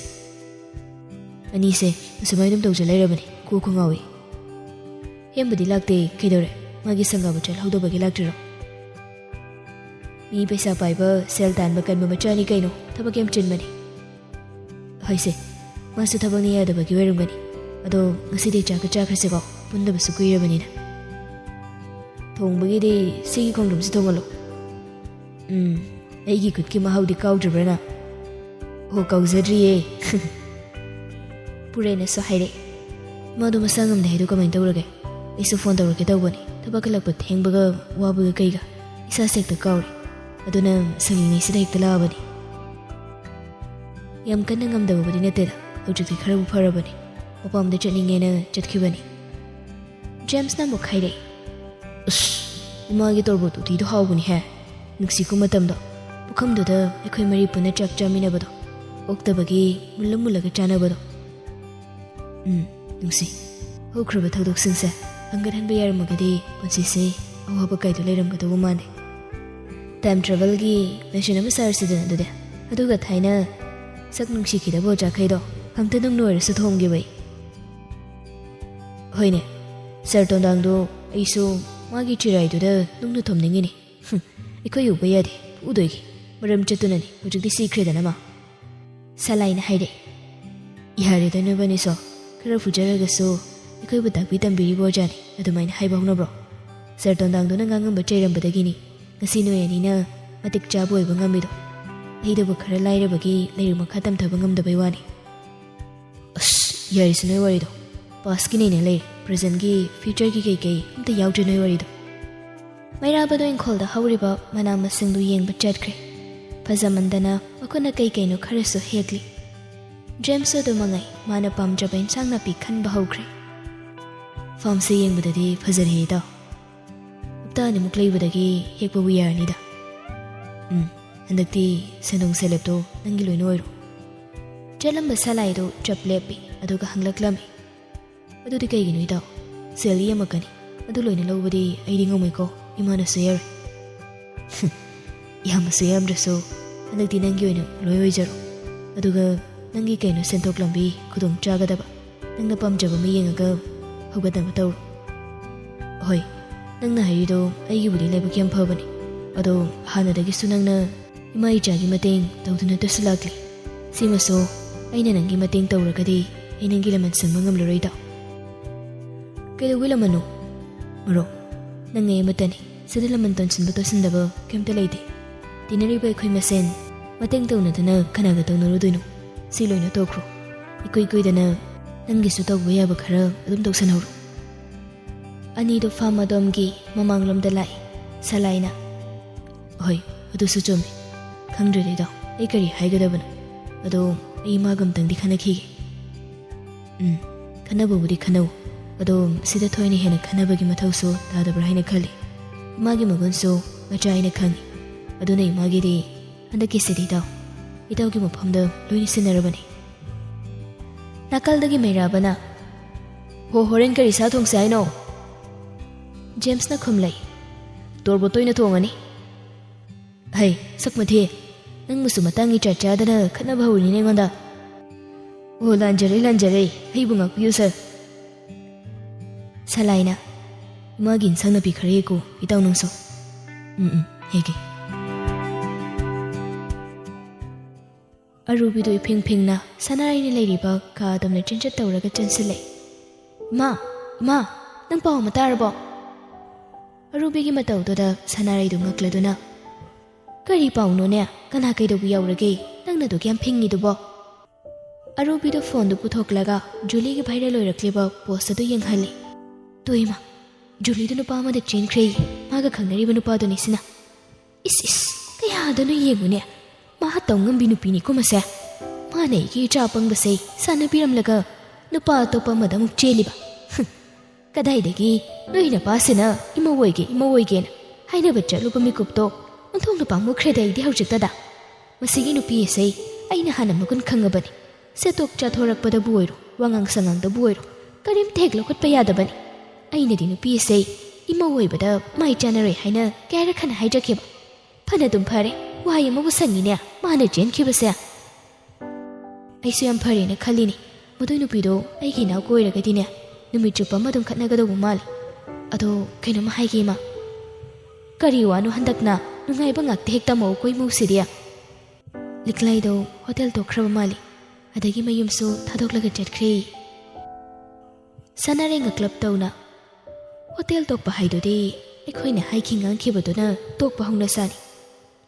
ꯑꯅꯤꯁꯦ ꯑꯁꯨꯃꯥꯏꯅ ꯑꯗꯨꯝ ꯇꯧꯖ ꯂꯩꯔꯕꯅꯤ, ꯀꯣꯛꯀ ꯉꯥꯎꯏ꯫" "ꯍꯦꯝꯕꯨꯗꯤ ꯂꯥꯛꯇꯦ, ꯀꯩꯗꯧꯔꯦ? ꯃꯥꯒꯤ ꯁꯪꯒꯥꯕ ꯆꯠꯍꯧꯗꯕꯒꯤ ꯂꯥꯛꯇ꯭ꯔꯤꯔꯣ?" "ꯃꯤ ꯄꯩꯁꯥ ꯄꯥꯏꯕ, ꯁꯦꯜ ꯇꯥꯟꯕ ꯀꯟꯕ ꯃꯆꯥꯅꯤ ꯀꯩꯅꯣ, ꯊꯕꯛ ꯌꯥꯝ ꯆꯤꯟꯕꯅꯤ꯫" "ꯍꯣꯏꯁꯦ, ꯃꯥꯁꯨ ꯊꯕꯛꯅ ꯌꯥꯗꯕꯒꯤ ꯑꯣꯏꯔꯝꯒꯅꯤ꯫ ꯑꯗꯣ ꯉꯁꯤꯗꯤ ꯆꯥꯛꯀ ꯆꯥꯈ꯭ꯔꯁꯤꯀꯣ, ꯄꯨꯟꯗꯕꯁꯨ ꯀꯨꯏꯔꯕꯅꯤꯅ꯫" "ꯊꯣꯡꯕꯒꯤꯗꯤ ꯁꯤꯒꯤ ꯈꯣꯡꯗ꯭ꯔꯨꯝꯁꯤ ꯊꯣꯡꯍꯜꯂꯣ꯫" "ꯎꯝ, ꯑꯩꯒꯤ ꯈꯨꯠꯀꯤ ꯃꯍꯥꯎꯗꯤ ꯀꯥꯎꯗ꯭ꯔꯤꯕ꯭ꯔꯥ ꯅꯪ?" "ꯑꯣ, ꯀꯥꯎꯖꯗ꯭ꯔꯤꯌꯦ꯫" ꯄꯨꯔꯦꯟꯅꯁꯨ ꯍꯥꯏꯔꯛꯏ꯫ "ꯃꯥꯗꯣ ꯃꯁꯥ ꯉꯝꯗꯦ ꯍꯥꯏꯗꯣ ꯀꯃꯥꯏꯅ ꯇꯧꯔꯒꯦ? ꯑꯩꯁꯨ ꯐꯣꯟ ꯇꯧꯔꯛꯀꯦ ꯇꯧꯕꯅꯤ, ꯊꯕꯛ ꯍꯜꯂꯛꯄ ꯊꯦꯡꯕꯒ ꯋꯥꯕꯒ ꯀꯩꯒ ꯏꯁꯥꯁꯦ ꯍꯦꯛꯇ ꯀꯥꯎꯔꯦ꯫ ꯑꯗꯨꯅ ꯁꯪꯉꯤꯉꯩꯁꯤꯗ ꯍꯦꯛꯇ ꯂꯥꯛꯑꯕꯅꯤ꯫" "ꯌꯥꯝ ꯀꯟꯅ ꯉꯝꯗꯕꯕꯨꯗꯤ ꯅꯠꯇꯦꯗ, ꯍꯧꯖꯤꯛꯇꯤ ꯈꯔꯕꯨ ꯐꯔꯕꯅꯤ꯫ ꯃꯄꯥꯝꯗ ꯆꯠꯅꯤꯡꯉꯦꯅ ꯆꯠꯈꯤꯕꯅꯤ꯫" ꯖꯦꯝꯁꯅ ꯑꯃꯨꯛ ꯍꯥꯏꯔꯛꯏ꯫ "ꯑꯁ, ꯏꯃꯥꯒꯤ ꯇꯣꯔꯕꯣꯠ ꯎꯇꯤꯗꯣ ꯍꯥꯎꯕꯅꯤꯍꯦ꯫ ꯅꯨꯡꯁꯤꯀꯣ ꯃꯇꯝꯗꯣ, ꯄꯨꯈꯝꯗꯨꯗ ꯑꯩꯈꯣꯏ ꯃꯔꯤ ꯄꯨꯟꯅ ꯆꯥꯛ ꯆꯥꯃꯤꯟꯅꯕꯗꯣ, ꯑꯣꯛꯇꯕꯒꯤ ꯃꯨꯜꯂ ꯃꯨꯜꯂꯒ ꯆꯥꯅꯕꯗꯣ꯫" "ꯎꯝ, ꯅꯨꯡꯁꯤ, ꯍꯧꯈ꯭ꯔꯕ ꯊꯧꯗꯣꯛꯁꯤꯡꯁꯦ ꯍꯟꯒꯠꯍꯟꯕ ꯌꯥꯔꯝꯃꯒꯗꯤ ꯄꯨꯟꯁꯤꯁꯦ ꯑꯋꯥꯕ ꯀꯩꯗꯣ ꯂꯩꯔꯝꯒꯗꯧꯕ ꯃꯥꯟꯗꯦ꯫ ꯇꯥꯏꯝ ꯇ꯭ꯔꯥꯚꯦꯜꯒꯤ ꯃꯦꯁꯤꯟ ꯑꯃ ꯁꯥꯔꯁꯤꯗꯅ ꯑꯗꯨꯗꯤ, ꯑꯗꯨꯒ ꯊꯥꯏꯅ ꯁꯛ ꯅꯨꯡꯁꯤꯈꯤꯗꯕ ꯑꯣꯖꯥꯈꯩꯗꯣ ꯑꯝꯇ ꯅꯨꯡꯅ ꯑꯣꯏꯔꯁꯨ ꯊꯣꯡꯈꯤꯕꯩ꯫ ꯍꯣꯏꯅꯦ, ꯁꯥꯔ ꯇꯣꯟꯗꯥꯡꯗꯣ ꯑꯩꯁꯨ ꯃꯥꯒꯤ ꯆꯤꯔꯥꯏꯗꯨꯗ ꯅꯨꯡꯅ ꯊꯣꯝꯅꯤꯡꯉꯤꯅꯤ꯫ ꯍꯨꯝ, ꯑꯩꯈꯣꯏ ꯎꯕ ꯌꯥꯗꯦ, ꯐꯨꯗꯣꯏꯒꯦ꯫ ꯃꯔꯝ ꯆꯠꯇꯨꯅꯅꯤ, ꯍꯧꯖꯤꯛꯇꯤ ꯁꯤꯈ꯭ꯔꯦꯗꯅ ꯃꯥ꯫ ꯁꯂꯥꯏꯅ ꯍꯥꯏꯔꯦ꯫ ꯌꯥꯔꯦꯗ ꯅꯣꯏꯕꯅꯤꯁꯣ, ꯈꯔ ꯐꯨꯖꯔꯒꯁꯨ ꯑꯩꯈꯣꯏꯕꯨ ꯇꯥꯛꯄꯤ ꯇꯝꯕꯤꯔꯤꯕ ꯑꯣꯖꯥꯅꯤ, ꯑꯗꯨꯃꯥꯏꯅ ꯍꯥꯏꯕ ꯍꯧꯅꯕ꯭ꯔꯣ? ꯁꯥꯔ ꯇꯣꯟꯗꯥꯡꯗꯨꯅ ꯉꯥꯡꯉꯝꯕ ꯆꯩꯔꯝꯕꯗꯒꯤꯅꯤ ꯉꯁꯤ ꯅꯣꯏ ꯑꯅꯤꯅ ꯃꯇꯤꯛ ꯆꯥꯕ ꯑꯣꯏꯕ ꯉꯝꯃꯤꯗꯣ꯫ ꯑꯩꯗꯕꯨ ꯈꯔ ꯂꯥꯏꯔꯕꯒꯤ ꯂꯥꯏꯔꯤꯛ ꯃꯈꯥ ꯇꯝꯊꯕ ꯉꯝꯗꯕꯩ ꯋꯥꯅꯤ꯫ ꯑꯁ, ꯌꯥꯔꯦꯁꯦ ꯅꯣꯏ ꯋꯥꯔꯤꯗꯣ꯫ ꯄꯥꯁꯀꯤꯅꯦꯅ ꯂꯩꯔꯦ, ꯄ꯭ꯔꯦꯖꯦꯟꯒꯤ ꯐ꯭ꯌꯨꯆꯔꯒꯤ ꯀꯩꯀꯩ ꯑꯝꯇ ꯌꯥꯎꯗ꯭ꯔꯦ ꯅꯣꯏ ꯋꯥꯔꯤꯗꯣ꯫ ꯃꯩꯔꯥꯕꯗꯣ ꯏꯪꯈꯣꯜꯗ ꯍꯧꯔꯤꯕ ꯃꯅꯥ ꯃꯁꯤꯡꯗꯨ ꯌꯦꯡꯕ ꯆꯠꯈ꯭ꯔꯦ꯫ ꯐꯖꯃꯟꯗꯅ ꯃꯈꯨꯠꯅ ꯀꯩ ꯀꯩꯅꯣ ꯈꯔꯁꯨ ꯍꯦꯛꯂꯤ꯫ ꯖꯦꯝꯁꯁꯨ ꯑꯗꯨꯃꯉꯩ ꯃꯥꯅ ꯄꯥꯝꯖꯕ ꯏꯟꯁꯥꯡ ꯅꯥꯄꯤ ꯈꯟꯕ ꯍꯧꯈ꯭ꯔꯦ꯫ ꯐꯥꯝꯁꯦ ꯌꯦꯡꯕꯗꯗꯤ ꯐꯖꯔꯦꯍꯦ ꯏꯇꯥꯎ꯫ ꯍꯞꯇꯥ ꯑꯅꯤꯃꯨꯛ ꯂꯩꯕꯗꯒꯤ ꯍꯦꯛꯄꯕꯨ ꯌꯥꯔꯅꯤꯗ꯫ ꯎꯝ, ꯍꯟꯗꯛꯇꯤ ꯁꯦꯟꯗꯣꯡ ꯁꯦꯂꯦꯞꯇꯣ ꯅꯪꯒꯤ ꯂꯣꯏꯅ ꯑꯣꯏꯔꯣ꯫ ꯆꯠꯂꯝꯕ ꯁꯂꯥꯏꯗꯨ ꯆꯞ ꯂꯦꯞꯄꯤ, ꯑꯗꯨꯒ ꯍꯪꯂꯛꯂꯝꯃꯤ꯫ ꯑꯗꯨꯗꯤ ꯀꯩꯒꯤꯅꯣ ꯏꯇꯥꯎ? ꯁꯦꯜꯗꯤ ꯌꯥꯝꯃꯛꯀꯅꯤ, ꯑꯗꯨ ꯂꯣꯏꯅ ꯂꯧꯕꯗꯤ ꯑꯩꯗꯤ ꯉꯝꯃꯣꯏꯀꯣ, ꯏꯃꯥꯅꯁꯨ ꯌꯥꯔꯣꯏ꯫ ꯌꯥꯝꯃꯁꯨ ꯌꯥꯝꯗ꯭ꯔꯁꯨ ꯍꯟꯗꯛꯇꯤ ꯅꯪꯒꯤ ꯑꯣꯏꯅ ꯂꯣꯏ ꯑꯣꯏꯖꯔꯣ꯫ ꯑꯗꯨꯒ ꯅꯪꯒꯤ ꯀꯩꯅꯣ ꯁꯦꯟꯊꯣꯛ ꯂꯝꯕꯤ ꯈꯨꯗꯣꯡ ꯆꯥꯒꯗꯕ ꯅꯪꯅ ꯄꯥꯝꯖꯕ ꯑꯃ ꯌꯦꯡꯉꯒ ꯍꯧꯒꯠꯅꯕ ꯇꯧꯔꯣ꯫ ꯍꯣꯏ, ꯅꯪꯅ ꯍꯥꯏꯔꯤꯗꯣ ꯑꯩꯒꯤꯕꯨꯗꯤ ꯂꯥꯏꯕꯛ ꯌꯥꯝ ꯐꯕꯅꯤ꯫ ꯑꯗꯣ ꯍꯥꯟꯅꯗꯒꯤꯁꯨ ꯅꯪꯅ ꯏꯃꯥ ꯏꯆꯥꯒꯤ ꯃꯇꯦꯡ ꯇꯧꯗꯨꯅꯇꯁꯨ ꯂꯥꯛꯂꯤ꯫ ꯁꯤꯃꯁꯨ ꯑꯩꯅ ꯅꯪꯒꯤ ꯃꯇꯦꯡ ꯇꯧꯔꯒꯗꯤ ꯑꯩ ꯅꯪꯒꯤ ꯂꯃꯟ ꯁꯤꯡꯕ ꯉꯝꯂꯔꯣꯏꯗꯣ꯫ ꯀꯩꯗꯧꯕꯩ ꯂꯃꯟꯅꯣ? ꯃꯔꯨꯞ, ꯅꯪ ꯑꯩ ꯑꯃꯠꯇꯅꯤ꯫ ꯁꯤꯗ ꯂꯃꯟ ꯇꯣꯟꯁꯤꯟꯕ ꯇꯣꯠꯁꯤꯟꯗꯕ ꯀꯩꯝꯇ ꯂꯩꯇꯦ꯫ ꯇꯤꯟꯅꯔꯤꯕ ꯑꯩꯈꯣꯏ ꯃꯁꯦꯟ ꯃꯇꯦꯡ ꯇꯧꯅꯗꯅ ꯀꯅꯥꯒ ꯇꯧꯅꯔꯨꯗꯣꯏꯅꯣ? ꯁꯤ ꯂꯣꯏꯅ ꯇꯣꯛꯈ꯭ꯔꯣ꯫ ꯏꯀꯨꯏ ꯀꯨꯏꯗꯅ ꯅꯪꯒꯤꯁꯨ ꯇꯧꯕ ꯌꯥꯕ ꯈꯔ ꯑꯗꯨꯝ ꯇꯧꯁꯟꯍꯧꯔꯣ꯫ ꯑꯅꯤꯗꯣ ꯐꯥꯝ ꯑꯗꯣꯝꯒꯤ ꯃꯃꯥꯡꯂꯣꯝꯗ ꯂꯥꯛꯏ꯫ ꯁꯂꯥꯏꯅ, "ꯍꯣꯏ, ꯑꯗꯨꯁꯨ ꯆꯨꯝꯃꯤ꯫ ꯈꯪꯗ꯭ꯔꯦꯗ ꯏꯇꯥꯎ, ꯑꯩ ꯀꯔꯤ ꯍꯥꯏꯒꯗꯕꯅꯣ? ꯑꯗꯣ ꯑꯩ ꯏꯃꯥꯒ ꯑꯝꯇꯪꯗꯤ ꯈꯟꯅꯈꯤꯒꯦ꯫" "ꯎꯝ, ꯈꯟꯅꯕꯕꯨꯗꯤ ꯈꯟꯅꯧ꯫ ꯑꯗꯣ ꯁꯤꯗ ꯊꯣꯏꯅ ꯍꯦꯟꯅ ꯈꯟꯅꯕꯒꯤ ꯃꯊꯧꯁꯨ ꯇꯥꯗꯕ꯭ꯔꯥ ꯍꯥꯏꯅ ꯈꯜꯂꯤ꯫ ꯏꯃꯥꯒꯤ ꯃꯒꯨꯟꯁꯨ ꯃꯆꯥ ꯑꯩꯅ ꯈꯪꯉꯤ꯫ ꯑꯗꯨꯅ ꯏꯃꯥꯒꯤꯗꯤ ꯍꯟꯗꯛꯀꯤꯁꯤꯗꯤ ꯏꯇꯥꯎ, ꯏꯇꯥꯎꯒꯤ ꯃꯐꯝꯗ ꯂꯣꯏꯅ ꯁꯤꯟꯅꯔꯕꯅꯤ꯫" ꯅꯥꯀꯜꯗꯒꯤ ꯃꯩꯔꯥꯕꯅ, ꯍꯣ, ꯍꯣꯔꯦꯟ ꯀꯔꯤ ꯁꯥ ꯊꯣꯡꯁꯦ ꯍꯥꯏꯅꯣ? ꯖꯦꯝꯁꯅ ꯈꯨꯝꯂꯛꯏ, "ꯇꯣꯔꯕꯣꯠꯇ ꯑꯣꯏꯅ ꯊꯣꯡꯉꯅꯤ꯫" "ꯍꯩ, ꯁꯛ ꯃꯊꯤ, ꯅꯪꯕꯨꯁꯨ ꯃꯇꯥꯡꯒꯤ ꯆꯥꯠ ꯆꯥꯗꯅ ꯈꯠꯅꯕ ꯍꯧꯔꯤꯅꯦ ꯑꯩꯉꯣꯟꯗ꯫" "ꯑꯣ, ꯂꯥꯟꯖꯔꯦ, ꯂꯥꯟꯖꯔꯦ, ꯑꯩꯕꯨ ꯉꯥꯛꯄꯤꯌꯨ, ꯁꯥꯔ꯫" ꯁꯂꯥꯏꯅ, "ꯏꯃꯥꯒꯤ ꯏꯟꯁꯥꯡ ꯅꯥꯄꯤ ꯈꯔ ꯍꯦꯛꯀꯣ, ꯏꯇꯥꯎ ꯅꯪꯁꯨ꯫" "ꯎꯝ, ꯎꯝ, ꯍꯦꯛꯀꯦ꯫" ꯑꯔꯨꯕꯤꯗꯨ ꯏꯐꯤꯡ ꯐꯤꯡꯅ ꯁꯅꯥꯔꯩꯅ ꯂꯩꯔꯤꯕ ꯀꯥ ꯑꯗꯨꯝꯅ ꯆꯤꯟꯆꯠ ꯇꯧꯔꯒ ꯆꯪꯁꯤꯜꯂꯛꯏ꯫ "ꯏꯃꯥ, ꯏꯃꯥ, ꯅꯪ ꯄꯥꯎ ꯑꯃ ꯇꯥꯔꯕꯣ?" ꯑꯔꯨꯕꯤꯒꯤ ꯃꯇꯧꯗꯨꯗ ꯁꯅꯥꯔꯩꯗꯨ ꯉꯛꯂꯗꯨꯅ, "ꯀꯔꯤ ꯄꯥꯎꯅꯣꯅꯦ? ꯀꯅꯥ ꯀꯩꯗꯧꯕ ꯌꯥꯎꯔꯒꯦ? ꯅꯪꯅ ꯑꯗꯨꯛ ꯌꯥꯝ ꯐꯤꯡꯉꯤꯗꯨꯕꯣ?" ꯑꯔꯨꯕꯤꯗꯨ ꯐꯣꯟꯗꯨ ꯄꯨꯊꯣꯛꯂꯒ ꯖꯨꯂꯤꯒꯤ ꯚꯥꯏꯔꯦꯜ ꯑꯣꯏꯔꯛꯂꯤꯕ ꯄꯣꯁ ꯑꯗꯨ ꯌꯦꯡꯍꯜꯂꯤ꯫ "ꯇꯣ ꯏꯃꯥ, ꯖꯨꯂꯤꯗꯨ ꯅꯨꯄꯥ ꯑꯃꯗ ꯆꯦꯟꯈ꯭ꯔꯦ, ꯃꯥꯒ ꯈꯪꯅꯔꯤꯕ ꯅꯨꯄꯥꯗꯨꯅꯤ ꯁꯤꯅ꯫ ꯏꯁ, ꯏꯁ, ꯀꯌꯥꯗꯅꯣ ꯌꯦꯡꯉꯨꯅꯦ, ꯃꯥ ꯇꯧ ꯉꯝꯕꯤ ꯅꯨꯄꯤꯅꯤꯀꯣ ꯃꯁꯦ꯫ ꯃꯥꯅ ꯑꯩꯒꯤ ꯏꯆꯥ ꯑꯄꯪꯕꯁꯦ ꯁꯥꯟꯅꯕꯤꯔꯝꯂꯒ ꯅꯨꯄꯥ ꯑꯇꯣꯞꯄ ꯑꯃꯗ ꯑꯃꯨꯛ ꯆꯦꯜꯂꯤꯕ꯫ ꯍꯨꯝ, ꯀꯗꯥꯏꯗꯒꯤ ꯅꯣꯏ ꯅꯄꯥꯁꯤꯅ ꯏꯃꯧ ꯑꯣꯏꯒꯦ, ꯏꯃꯧ ꯑꯣꯏꯒꯦꯅ ꯍꯥꯏꯅꯕ ꯆꯠꯂꯨꯕ ꯃꯤꯀꯨꯞꯇꯣ ꯑꯣꯟꯊꯣꯛꯅ ꯄꯥꯝꯃꯨꯈ꯭ꯔꯦꯗ ꯑꯩꯗꯤ ꯍꯧꯖꯤꯛꯇꯗ꯫ ꯃꯁꯤꯒꯤ ꯅꯨꯄꯤ ꯑꯁꯦ ꯑꯩꯅ ꯍꯥꯟꯅ ꯃꯒꯨꯟ ꯈꯪꯉꯕꯅꯤ꯫ ꯁꯦꯠꯇꯣꯛ ꯆꯥꯊꯣꯔꯛꯄꯗꯕꯨ ꯑꯣꯏꯔꯣ, ꯋꯥꯉꯥꯡ ꯁꯉꯥꯡꯗꯕꯨ ꯑꯣꯏꯔꯣ, ꯀꯔꯤꯝꯇ ꯍꯦꯛ ꯂꯧꯈꯠꯄ ꯌꯥꯗꯕꯅꯤ꯫ ꯑꯩꯅꯗꯤ ꯅꯨꯄꯤ ꯑꯁꯦ ꯏꯃꯧ ꯑꯣꯏꯕꯗ ꯃꯥꯏ ꯆꯥꯟꯅꯔꯣꯏ ꯍꯥꯏꯅ ꯀꯌꯥꯔꯛ ꯍꯟꯅ ꯍꯥꯏꯖꯈꯤꯕ꯫ ꯐꯅꯗꯨꯝ ꯐꯔꯦ, ꯋꯥꯍꯩ ꯑꯃꯕꯨ ꯁꯪꯉꯤꯅꯦ ꯃꯥꯅ ꯆꯦꯟꯈꯤꯕꯁꯦ꯫ ꯑꯩꯁꯨ ꯌꯥꯝ ꯐꯔꯦꯅ ꯈꯜꯂꯤꯅꯦ꯫ ꯃꯗꯨꯏ ꯅꯨꯄꯤꯗꯣ ꯑꯩꯒꯤ ꯏꯅꯥꯎꯒ ꯑꯣꯏꯔꯒꯗꯤꯅꯦ, ꯅꯨꯃꯤꯠ ꯆꯨꯞꯄ ꯑꯃ ꯑꯗꯨꯝ ꯈꯠꯅꯒꯗꯧꯕ ꯃꯥꯜꯂꯤ꯫ ꯑꯗꯣ ꯀꯩꯅꯣꯝꯃ ꯍꯥꯏꯒꯦ ꯏꯃꯥ, ꯀꯔꯤ ꯋꯥꯅꯣ ꯍꯟꯗꯛꯅ ꯅꯨꯡꯉꯥꯏꯕ ꯉꯥꯛꯇ ꯍꯦꯛ ꯇꯝꯃꯛꯎꯀꯣ ꯏꯃꯧꯁꯤꯗꯤ꯫" ꯂꯤꯛꯂꯩꯗꯣ ꯍꯣꯇꯦꯜ ꯇꯣꯛꯈ꯭ꯔꯕ ꯃꯥꯜꯂꯤ, ꯑꯗꯒꯤ ꯃꯌꯨꯝꯁꯨ ꯊꯥꯗꯣꯛꯂꯒ ꯆꯠꯈ꯭ꯔꯦ꯫ ꯁꯅꯥꯔꯩ ꯉꯛꯂꯞ ꯇꯧꯅ, "ꯍꯣꯇꯦꯜ ꯇꯣꯛꯄ ꯍꯥꯏꯗꯨꯗꯤ ꯑꯩꯈꯣꯏꯅ ꯍꯥꯏꯈꯤ ꯉꯥꯡꯈꯤꯕꯗꯨꯅ ꯇꯣꯛꯄ ꯍꯧꯅ ꯁꯥꯅꯤ꯫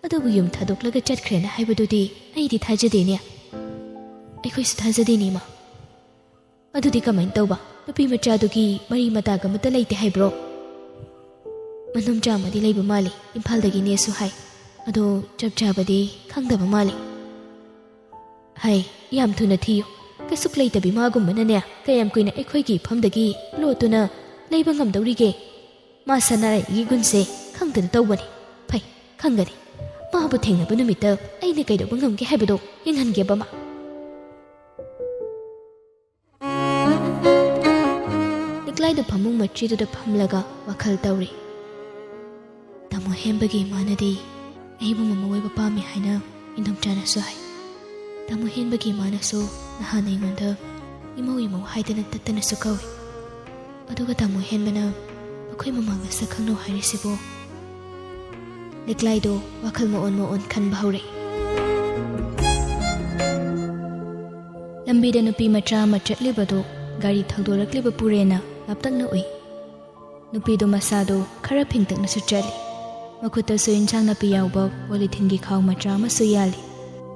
ꯑꯗꯨꯕꯨ ꯌꯨꯝ ꯊꯥꯗꯣꯛꯂꯒ ꯆꯠꯈ꯭ꯔꯦꯅ ꯍꯥꯏꯕꯗꯨꯗꯤ ꯑꯩꯗꯤ ꯊꯥꯖꯗꯦꯅꯦ꯫" "ꯑꯩꯈꯣꯏꯁꯨ ꯊꯥꯖꯗꯦꯅꯦ, ꯏꯃꯥ꯫" "ꯑꯗꯨꯗꯤ ꯀꯃꯥꯏꯅ ꯇꯧꯕ? ꯅꯨꯄꯤ ꯃꯆꯥꯗꯨꯒꯤ ꯃꯔꯤ ꯃꯇꯥꯒ ꯑꯃꯠꯇ ꯂꯩꯇꯦ ꯍꯥꯏꯕ꯭ꯔꯣ?" "ꯃꯅꯨꯡ ꯆꯥꯝꯃꯗꯤ ꯂꯩꯕ ꯃꯥꯜꯂꯤ, ꯏꯝꯐꯥꯜꯗꯒꯤꯅꯦꯁꯨ ꯍꯥꯏ꯫ ꯑꯗꯣ ꯆꯞ ꯆꯥꯕꯗꯤ ꯈꯪꯗꯕ ꯃꯥꯜꯂꯤ꯫" "ꯍꯥꯏ, ꯌꯥꯝ ꯊꯨꯅ ꯊꯤꯌꯨ꯫ ꯀꯩꯁꯨꯛ ꯂꯩꯇꯕꯤ ꯃꯥꯒꯨꯝꯕꯅꯅꯦ ꯀꯌꯥꯝ ꯀꯨꯏꯅ ꯑꯩꯈꯣꯏꯒꯤ ꯏꯐꯝꯗꯒꯤ ꯂꯣꯠꯇꯨꯅ ꯂꯩꯕ ꯉꯝꯗꯧꯔꯤꯒꯦ? ꯃꯥ ꯁꯅꯥꯔꯩꯒꯤ ꯒꯨꯟꯁꯦ ꯈꯪꯗꯅ ꯇꯧꯕꯅꯤ꯫ ꯐꯩ, ꯈꯪꯒꯅꯤ꯫ ꯃꯥꯕꯨ ꯊꯦꯡꯅꯕ ꯅꯨꯃꯤꯠꯇ ꯑꯩꯅ ꯀꯩꯗꯧꯕ ꯉꯝꯒꯦ ꯍꯥꯏꯕꯗꯣ ꯌꯦꯡꯍꯟꯒꯦꯕ ꯃꯥ꯫" ꯂꯤꯛꯂꯥꯏꯗꯨ ꯐꯃꯨꯡ ꯃꯆꯤꯗꯨꯗ ꯐꯝꯂꯒ ꯋꯥꯈꯜ ꯇꯧꯔꯤ꯫ ꯇꯥꯃꯣ ꯍꯦꯟꯕꯒꯤ ꯏꯃꯥꯅꯗꯤ ꯑꯩꯕꯨ ꯃꯃꯧ ꯑꯣꯏꯕ ꯄꯥꯝꯃꯤ ꯍꯥꯏꯅ ꯏꯟꯗꯣꯝꯆꯥꯅꯁꯨ ꯍꯥꯏ꯫ ꯇꯥꯃꯣ ꯍꯦꯟꯕꯒꯤ ꯏꯃꯥꯅꯁꯨ ꯅꯍꯥꯟ ꯑꯩꯉꯣꯟꯗ ꯏꯃꯧ ꯏꯃꯧ ꯍꯥꯏꯗꯅ ꯇꯠꯇꯅꯁꯨ ꯀꯧꯏ꯫ ꯑꯗꯨꯒ ꯇꯥꯃꯣ ꯍꯦꯟꯕꯅ ꯑꯩꯈꯣꯏ ꯃꯃꯥꯡꯗ ꯁꯛ ꯈꯪꯅꯧ ꯍꯥꯏꯔꯤꯁꯤꯕꯨ? ꯂꯤꯛꯂꯥꯏꯗꯣ ꯋꯥꯈꯜ ꯃꯑꯣꯟ ꯃꯑꯣꯟ ꯈꯟꯕ ꯍꯧꯔꯛꯏ꯫ ꯂꯝꯕꯤꯗ ꯅꯨꯄꯤ ꯃꯆꯥ ꯑꯃ ꯆꯠꯂꯤꯕꯗꯨ ꯒꯥꯔꯤ ꯊꯧꯗꯣꯔꯛꯂꯤꯕ ꯄꯨꯔꯦꯟꯅ ꯂꯥꯞꯇꯛꯅ ꯎꯏ꯫ ꯅꯨꯄꯤꯗꯨ ꯃꯁꯥꯗꯨ ꯈꯔ ꯐꯤꯡꯇꯛꯅꯁꯨ ꯆꯠꯂꯤ꯫ ꯃꯈꯨꯠꯇꯁꯨ ꯏꯟꯁꯥꯡ ꯅꯥꯄꯤ ꯌꯥꯎꯕ ꯄꯣꯂꯤꯊꯤꯟꯒꯤ ꯈꯥꯎ ꯃꯆꯥ ꯑꯃꯁꯨ ꯌꯥꯜꯂꯤ꯫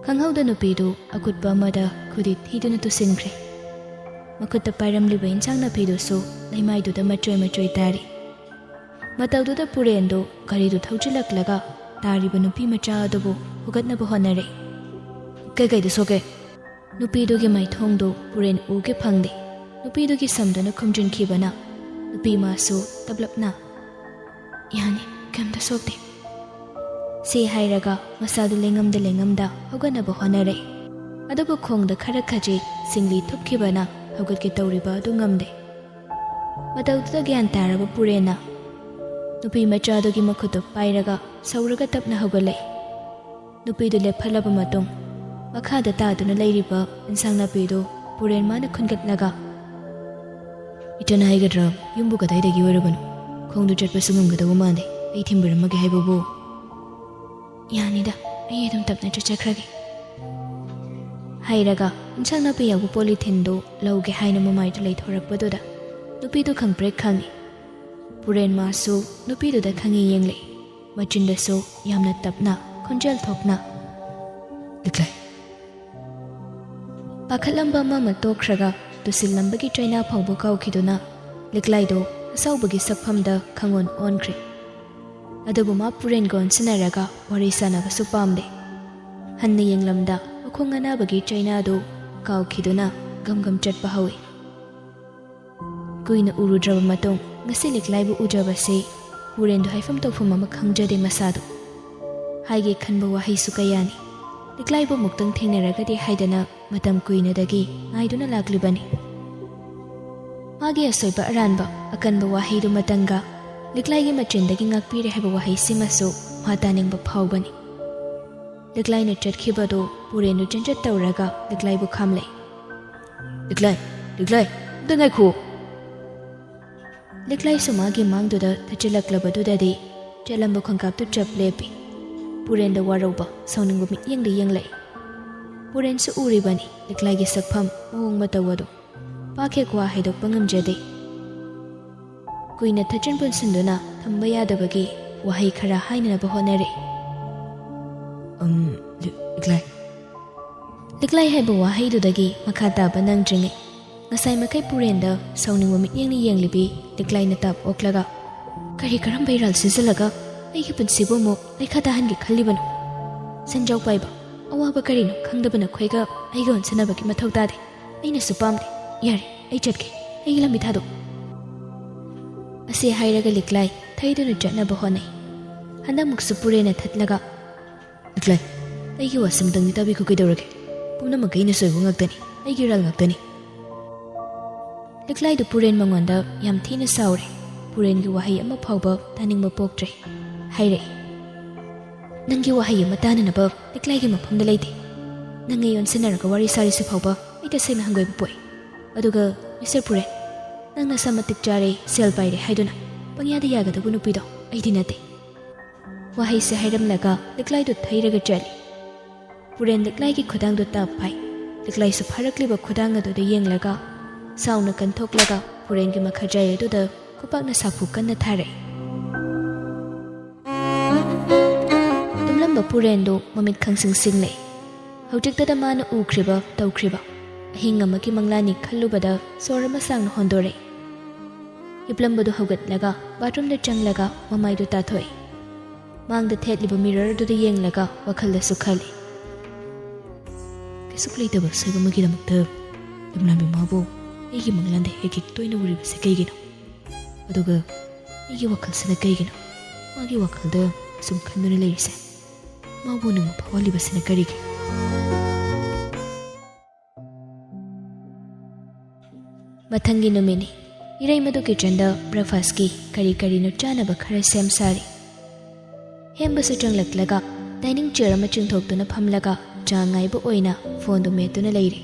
ꯈꯪꯍꯧꯗ ꯅꯨꯄꯤꯗꯨ ꯑꯀꯨꯠꯄ ꯑꯃꯗ ꯈꯨꯗꯤ ꯊꯤꯗꯨꯅ ꯇꯨꯁꯤꯟꯈ꯭ꯔꯦ꯫ ꯃꯈꯨꯠꯇ ꯄꯥꯏꯔꯝꯂꯤꯕ ꯏꯟꯁꯥꯡ ꯅꯥꯄꯤꯗꯨꯁꯨ ꯂꯩꯃꯥꯏꯗꯨꯗ ꯃꯆꯣꯏ ꯃꯆꯣꯏ ꯇꯥꯔꯤ꯫ ꯃꯇꯧꯗꯨꯗ ꯄꯨꯔꯦꯟꯗꯨ ꯒꯥꯔꯤꯗꯨ ꯊꯧꯖꯤꯜꯂꯛꯂꯒ ꯇꯥꯔꯤꯕ ꯅꯨꯄꯤ ꯃꯆꯥ ꯑꯗꯨꯕꯨ ꯍꯨꯒꯠꯅꯕ ꯍꯣꯠꯅꯔꯛꯏ꯫ "ꯀꯩꯀꯩꯗ ꯁꯣꯛꯀꯦ?" ꯅꯨꯄꯤꯗꯨꯒꯤ ꯃꯥꯏꯊꯣꯡꯗꯨ ꯄꯨꯔꯦꯟ ꯎꯒꯦ ꯐꯪꯗꯦ꯫ ꯅꯨꯄꯤꯗꯨꯒꯤ ꯁꯝꯗꯨꯅ ꯈꯨꯝꯖꯤꯟꯈꯤꯕꯅ ꯅꯨꯄꯤ ꯃꯥꯁꯨ ꯇꯞꯂꯞꯅ, "ꯌꯥꯅꯤ, ꯀꯩꯝꯇ ꯁꯣꯛꯇꯦ," ꯁꯤ ꯍꯥꯏꯔꯒ ꯃꯁꯥꯗꯨ ꯂꯦꯡꯉꯝꯗ ꯂꯦꯡꯉꯝꯗ ꯍꯧꯒꯠꯅꯕ ꯍꯣꯠꯅꯔꯛꯏ꯫ ꯑꯗꯨꯕꯨ ꯈꯣꯡꯗ ꯈꯔ ꯈꯖꯤꯛ ꯁꯤꯡꯂꯤ ꯊꯨꯞꯈꯤꯕꯅ ꯍꯧꯒꯠꯀꯦ ꯇꯧꯔꯤꯕ ꯑꯗꯨ ꯉꯝꯗꯦ꯫ ꯃꯇꯧꯗꯨꯗ ꯒ꯭ꯌꯥꯟ ꯇꯥꯔꯕ ꯄꯨꯔꯦꯟꯅ ꯅꯨꯄꯤ ꯃꯆꯥꯗꯨꯒꯤ ꯃꯈꯨꯠꯇꯨ ꯄꯥꯏꯔꯒ ꯁꯧꯔꯒ ꯇꯞꯅ ꯍꯧꯒꯠꯂꯛꯏ꯫ ꯅꯨꯄꯤꯗꯨ ꯂꯦꯞꯍꯜꯂꯕ ꯃꯇꯨꯡ, ꯃꯈꯥꯗ ꯇꯥꯗꯨꯅ ꯂꯩꯔꯤꯕ ꯏꯟꯁꯥꯡ ꯅꯥꯄꯤꯗꯨ ꯄꯨꯔꯦꯟ ꯃꯥꯅ ꯈꯨꯟꯒꯠꯂꯒ, "ꯏꯆꯟ ꯍꯥꯏꯒꯗ꯭ꯔꯥ, ꯌꯨꯝꯕꯨ ꯀꯗꯥꯏꯗꯒꯤ ꯑꯣꯏꯔꯕꯅꯣ? ꯈꯣꯡꯗꯨ ꯆꯠꯄꯁꯨ ꯉꯝꯒꯗꯧꯕ ꯃꯥꯟꯗꯦ, ꯑꯩ ꯊꯤꯟꯕꯤꯔꯝꯃꯒꯦ ꯍꯥꯏꯕꯕꯨ?" "ꯌꯥꯅꯤꯗ, ꯑꯩ ꯑꯗꯨꯝ ꯇꯞꯅ ꯆꯠꯆꯈ꯭ꯔꯒꯦ," ꯍꯥꯏꯔꯒ ꯏꯟꯁꯥꯡ ꯅꯥꯄꯤ ꯌꯥꯎꯕ ꯄꯣꯂꯤꯊꯤꯟꯗꯨ ꯂꯧꯒꯦ ꯍꯥꯏꯅ ꯃꯃꯥꯏꯗꯨ ꯂꯩꯊꯣꯔꯛꯄꯗꯨꯗ ꯅꯨꯄꯤꯗꯨ ꯈꯪꯄ꯭ꯔꯦꯛ ꯈꯪꯉꯤ꯫ ꯄꯨꯔꯦꯟ ꯃꯥꯁꯨ ꯅꯨꯄꯤꯗꯨꯗ ꯈꯪꯉꯤ ꯌꯦꯡꯂꯛꯏ꯫ ꯃꯆꯤꯟꯗꯁꯨ ꯌꯥꯝꯅ ꯇꯞꯅ, ꯈꯣꯟꯖꯦꯜ ꯊꯣꯛꯅ, "ꯂꯤꯛꯂꯥꯏ!" ꯄꯥꯈꯠꯂꯝꯕ ꯑꯃ ꯑꯃ ꯇꯣꯛꯈ꯭ꯔꯒ ꯇꯨꯁꯤꯜꯂꯝꯕꯒꯤ ꯆꯩꯅꯥ ꯐꯥꯎꯕ ꯀꯥꯎꯈꯤꯗꯨꯅ ꯂꯤꯛꯂꯥꯏꯗꯣ ꯑꯁꯥꯎꯕꯒꯤ ꯁꯛꯐꯝꯗ ꯈꯪꯑꯣꯟ ꯑꯣꯟꯈ꯭ꯔꯦ꯫ ꯑꯗꯨꯕꯨ ꯃꯥ ꯄꯨꯔꯦꯟꯒ ꯑꯣꯟꯁꯤꯟꯅꯔꯒ ꯋꯥꯔꯤ ꯁꯥꯟꯅꯕꯁꯨ ꯄꯥꯝꯗꯦ꯫ ꯍꯟꯅ ꯌꯦꯡꯂꯝꯗ ꯃꯈꯣꯡ ꯑꯅꯥꯕꯒꯤ ꯆꯩꯅꯥꯗꯨ ꯀꯥꯎꯈꯤꯗꯨꯅ ꯒꯝ ꯒꯝ ꯆꯠꯄ ꯍꯧꯏ꯫ ꯀꯨꯏꯅ ꯎꯔꯨꯗ꯭ꯔꯕ ꯃꯇꯨꯡ ꯉꯁꯤ ꯂꯤꯛꯂꯥꯏꯕꯨ ꯎꯖꯕꯁꯦ ꯄꯨꯔꯦꯟꯗꯨ ꯍꯥꯏꯐꯝ ꯇꯧꯐꯝ ꯑꯃ ꯈꯪꯖꯗꯦ ꯃꯁꯥꯗꯨ꯫ ꯍꯥꯏꯒꯦ ꯈꯟꯕ ꯋꯥꯍꯩꯁꯨ ꯀꯌꯥꯅꯤ꯫ ꯂꯤꯛꯂꯥꯏꯕꯨ ꯑꯃꯨꯛꯇꯪ ꯊꯦꯡꯅꯔꯒꯗꯤ ꯍꯥꯏꯗꯅ ꯃꯇꯝ ꯀꯨꯏꯅꯗꯒꯤ ꯉꯥꯏꯗꯨꯅ ꯂꯥꯛꯂꯤꯕꯅꯤ꯫ ꯃꯥꯒꯤ ꯑꯁꯣꯏꯕ ꯑꯔꯥꯟꯕ ꯑꯀꯟꯕ ꯋꯥꯍꯩꯗꯨꯃꯇꯪꯒ ꯂꯤꯛꯂꯥꯏꯒꯤ ꯃꯆꯤꯟꯗꯒꯤ ꯉꯥꯛꯄꯤꯔꯦ ꯍꯥꯏꯕ ꯋꯥꯍꯩꯁꯤꯃꯁꯨ ꯃꯥ ꯇꯥꯅꯤꯡꯕ ꯐꯥꯎꯕꯅꯤ꯫ ꯂꯤꯛꯂꯥꯏꯅ ꯆꯠꯈꯤꯕꯗꯨ ꯄꯨꯔꯦꯟꯗꯨ ꯆꯦꯟꯆꯠ ꯇꯧꯔꯒ ꯂꯤꯛꯂꯥꯏꯕꯨ ꯈꯥꯝꯂꯦ꯫ "ꯂꯤꯛꯂꯥꯏ, ꯂꯤꯛꯂꯥꯏ, ꯑꯝꯇ ꯉꯥꯏꯈꯣ!" ꯂꯤꯛꯂꯥꯏꯁꯨ ꯃꯥꯒꯤ ꯃꯥꯡꯗꯨꯗ ꯊꯠꯆꯤꯜꯂꯛꯂꯕꯗꯨꯗꯗꯤ ꯆꯠꯂꯝꯕ ꯈꯣꯡꯀꯥꯞꯇꯨ ꯆꯞ ꯂꯦꯞꯄꯤ꯫ ꯄꯨꯔꯦꯟꯗ ꯋꯥꯔꯧꯕ, ꯁꯥꯎꯅꯤꯡꯕ ꯃꯤꯠꯌꯦꯡꯗ ꯌꯦꯡꯂꯛꯏ꯫ ꯄꯨꯔꯦꯟꯁꯨ ꯎꯔꯤꯕꯅꯤ ꯂꯤꯛꯂꯥꯏꯒꯤ ꯁꯛꯐꯝ, ꯃꯑꯣꯡ ꯃꯇꯧ ꯑꯗꯨ꯫ ꯄꯥꯛ ꯍꯦꯛ ꯋꯥ ꯍꯥꯏꯗꯣꯛꯄ ꯉꯝꯖꯗꯦ꯫ ꯀꯨꯏꯅ ꯊꯠꯆꯤꯟ ꯄꯨꯟꯁꯤꯟꯗꯨꯅ ꯊꯝꯕ ꯌꯥꯗꯕꯒꯤ ꯋꯥꯍꯩ ꯈꯔ ꯍꯥꯏꯅꯅꯕ ꯍꯣꯠꯅꯔꯦ꯫ "ꯑꯝ, ꯂꯤ-, ꯂꯤꯛꯂꯥꯏ꯫" ꯂꯤꯛꯂꯥꯏ ꯍꯥꯏꯕ ꯋꯥꯍꯩꯗꯨꯗꯒꯤ ꯃꯈꯥ ꯇꯥꯕ ꯅꯪꯗ꯭ꯔꯤꯉꯩ, ꯉꯁꯥꯏ ꯃꯈꯩ ꯄꯨꯔꯦꯟꯗ ꯁꯥꯎꯅꯤꯡꯕ ꯃꯤꯠꯌꯦꯡꯅ ꯌꯦꯡꯂꯤꯕꯤ ꯂꯤꯛꯂꯥꯏꯅ ꯇꯥꯞ ꯑꯣꯛꯂꯒ, "ꯀꯔꯤ ꯀꯔꯝꯕ ꯏꯔꯥꯜ ꯁꯤꯖꯤꯜꯂꯒ ꯑꯩꯒꯤ ꯄꯨꯟꯁꯤꯕꯨ ꯑꯃꯨꯛ ꯂꯩꯈꯥ ꯇꯥꯍꯟꯒꯦ ꯈꯜꯂꯤꯕꯅꯣ? ꯁꯦꯟꯖꯥꯎ ꯄꯥꯏꯕ, ꯑꯋꯥꯕ ꯀꯔꯤꯅꯣ ꯈꯪꯗꯕ ꯅꯈꯣꯏꯒ ꯑꯩꯒ ꯑꯣꯟꯁꯤꯟꯅꯕꯒꯤ ꯃꯊꯧ ꯇꯥꯗꯦ꯫ ꯑꯩꯅꯁꯨ ꯄꯥꯝꯗꯦ꯫ ꯌꯥꯔꯦ, ꯑꯩ ꯆꯠꯀꯦ꯫ ꯑꯩꯒꯤ ꯂꯝꯕꯤ ꯊꯥꯗꯣꯛ꯫" ꯑꯁꯤ ꯍꯥꯏꯔꯒ ꯂꯤꯛꯂꯥꯏ ꯊꯩꯗꯨꯅ ꯆꯠꯅꯕ ꯍꯣꯠꯅꯩ꯫ ꯍꯟꯗꯛꯃꯨꯛꯁꯨ ꯄꯨꯔꯦꯟꯅ ꯊꯠꯂꯒ, "ꯂꯤꯛꯂꯥꯏ, ꯑꯩꯒꯤ ꯋꯥꯁꯤꯃꯇꯪꯗꯤ ꯇꯥꯕꯤꯈꯣ ꯀꯩꯗꯧꯔꯒꯦ? ꯄꯨꯝꯅꯃꯛ ꯑꯩꯅ ꯁꯣꯏꯕ ꯉꯥꯛꯇꯅꯤ, ꯑꯩꯒꯤ ꯏꯔꯥꯜ ꯉꯥꯛꯇꯅꯤ꯫" ꯂꯤꯛꯂꯥꯏꯗꯨ ꯄꯨꯔꯦꯟ ꯃꯉꯣꯟꯗ ꯌꯥꯝ ꯊꯤꯅ ꯁꯥꯎꯔꯦ꯫ ꯄꯨꯔꯦꯟꯒꯤ ꯋꯥꯍꯩ ꯑꯃ ꯐꯥꯎꯕ ꯇꯥꯅꯤꯡꯕ ꯄꯣꯛꯇ꯭ꯔꯦ꯫ ꯍꯥꯏꯔꯛꯏ, "ꯅꯪꯒꯤ ꯋꯥꯍꯩ ꯑꯃ ꯇꯥꯅꯅꯕ ꯂꯤꯛꯂꯥꯏꯒꯤ ꯃꯐꯝꯗ ꯂꯩꯇꯦ꯫ ꯅꯪ ꯑꯩ ꯑꯣꯟꯁꯤꯟꯅꯔꯒ ꯋꯥꯔꯤ ꯁꯥꯔꯤꯁꯤ ꯐꯥꯎꯕ ꯑꯩ ꯇꯁꯦꯡꯅ ꯍꯪꯒꯣꯏꯕ ꯄꯣꯛꯏ꯫ ꯑꯗꯨꯒ ꯃꯤꯁꯇꯔ ꯄꯨꯔꯦꯟ, ꯅꯪ ꯅꯁꯥ ꯃꯇꯤꯛ ꯆꯥꯔꯦ, ꯁꯦꯜ ꯄꯥꯏꯔꯦ ꯍꯥꯏꯗꯨꯅ ꯄꯪꯌꯥꯗ ꯌꯥꯒꯗꯕ ꯅꯨꯄꯤꯗꯣ ꯑꯩꯗꯤ ꯅꯠꯇꯦ꯫" ꯋꯥꯍꯩꯁꯦ ꯍꯥꯏꯔꯝꯂꯒ ꯂꯤꯛꯂꯥꯏꯗꯨ ꯊꯩꯔꯒ ꯆꯠꯂꯤ꯫ ꯄꯨꯔꯦꯟ ꯂꯤꯛꯂꯥꯏꯒꯤ ꯈꯨꯗꯥꯡꯗꯨ ꯇꯞ ꯐꯥꯏ꯫ ꯂꯤꯛꯂꯥꯏꯁꯨ ꯐꯥꯔꯛꯂꯤꯕ ꯈꯨꯗꯥꯡ ꯑꯗꯨꯗ ꯌꯦꯡꯂꯒ ꯁꯥꯎꯅ ꯀꯟꯊꯣꯛꯂꯒ ꯄꯨꯔꯦꯟꯒꯤ ꯃꯈꯥꯖꯥꯏ ꯑꯗꯨꯗ ꯈꯨꯄꯥꯛꯅ ꯁꯥꯐꯨ ꯀꯟꯅ ꯊꯥꯔꯛꯏ꯫ ꯇꯨꯝꯂꯝꯕ ꯄꯨꯔꯦꯟꯗꯨ ꯃꯃꯤꯠ ꯈꯪꯁꯤꯡ ꯁꯤꯡꯂꯦ꯫ ꯍꯧꯖꯤꯛꯇꯗ ꯃꯥꯅ ꯎꯈ꯭ꯔꯤꯕ, ꯇꯧꯈ꯭ꯔꯤꯕ ꯑꯍꯤꯡ ꯑꯃꯒꯤ ꯃꯪꯂꯥꯅꯤ ꯈꯜꯂꯨꯕꯗ ꯁꯣꯔ ꯑꯃ ꯁꯥꯡꯅ ꯍꯣꯟꯗꯣꯔꯛꯏ꯫ ꯍꯤꯞꯂꯝꯕꯗꯨ ꯍꯧꯒꯠꯂꯒ ꯕꯥꯊꯔꯨꯝꯗ ꯆꯪꯂꯒ ꯃꯃꯥꯏꯗꯨ ꯇꯥꯊꯣꯛꯏ꯫ ꯃꯥꯡꯗ ꯊꯦꯠꯂꯤꯕ ꯃꯤꯔꯔꯗꯨꯗ ꯌꯦꯡꯂꯒ ꯋꯥꯈꯜꯗꯁꯨ ꯈꯜꯂꯤ, "ꯀꯩꯁꯨ ꯂꯩꯇꯕ ꯑꯁꯣꯏꯕ ꯑꯃꯒꯤꯗꯃꯛꯇ ꯂꯝꯂꯥꯟꯕꯤ ꯃꯥꯕꯨ ꯑꯩꯒꯤ ꯃꯪꯂꯥꯟꯗ ꯍꯦꯛ ꯍꯦꯛ ꯇꯣꯏꯅ ꯎꯔꯤꯕꯁꯦ ꯀꯩꯒꯤꯅꯣ? ꯑꯗꯨꯒ ꯑꯩꯒꯤ ꯋꯥꯈꯜꯁꯤꯅ ꯀꯩꯒꯤꯅꯣ ꯃꯥꯒꯤ ꯋꯥꯈꯜꯗ ꯁꯨꯝ ꯈꯟꯗꯨꯅ ꯂꯩꯔꯤꯁꯦ? ꯃꯥꯕꯨ ꯅꯤꯡꯕ ꯐꯥꯎꯍꯜꯂꯤꯕꯁꯤꯅ ꯀꯔꯤꯒꯤ?" ꯃꯊꯪꯒꯤ ꯅꯨꯃꯤꯠꯅꯤ꯫ ꯏꯔꯩꯃꯗꯨ ꯀꯤꯆꯟꯗ ꯕ꯭ꯔꯦꯛꯐꯥꯁꯀꯤ ꯀꯔꯤ ꯀꯔꯤꯅꯣ ꯆꯥꯅꯕ ꯈꯔ ꯁꯦꯝ ꯁꯥꯔꯤ꯫ ꯍꯦꯝꯕꯁꯨ ꯆꯪꯂꯛꯂꯒ ꯗꯥꯏꯅꯤꯡ ꯆꯤꯌꯔ ꯑꯃ ꯆꯤꯡꯊꯣꯛꯇꯨꯅ ꯐꯝꯂꯒ ꯆꯥ ꯉꯥꯏꯕ ꯑꯣꯏꯅ ꯐꯣꯟꯗꯨ ꯃꯦꯠꯇꯨꯅ ꯂꯩꯔꯤ꯫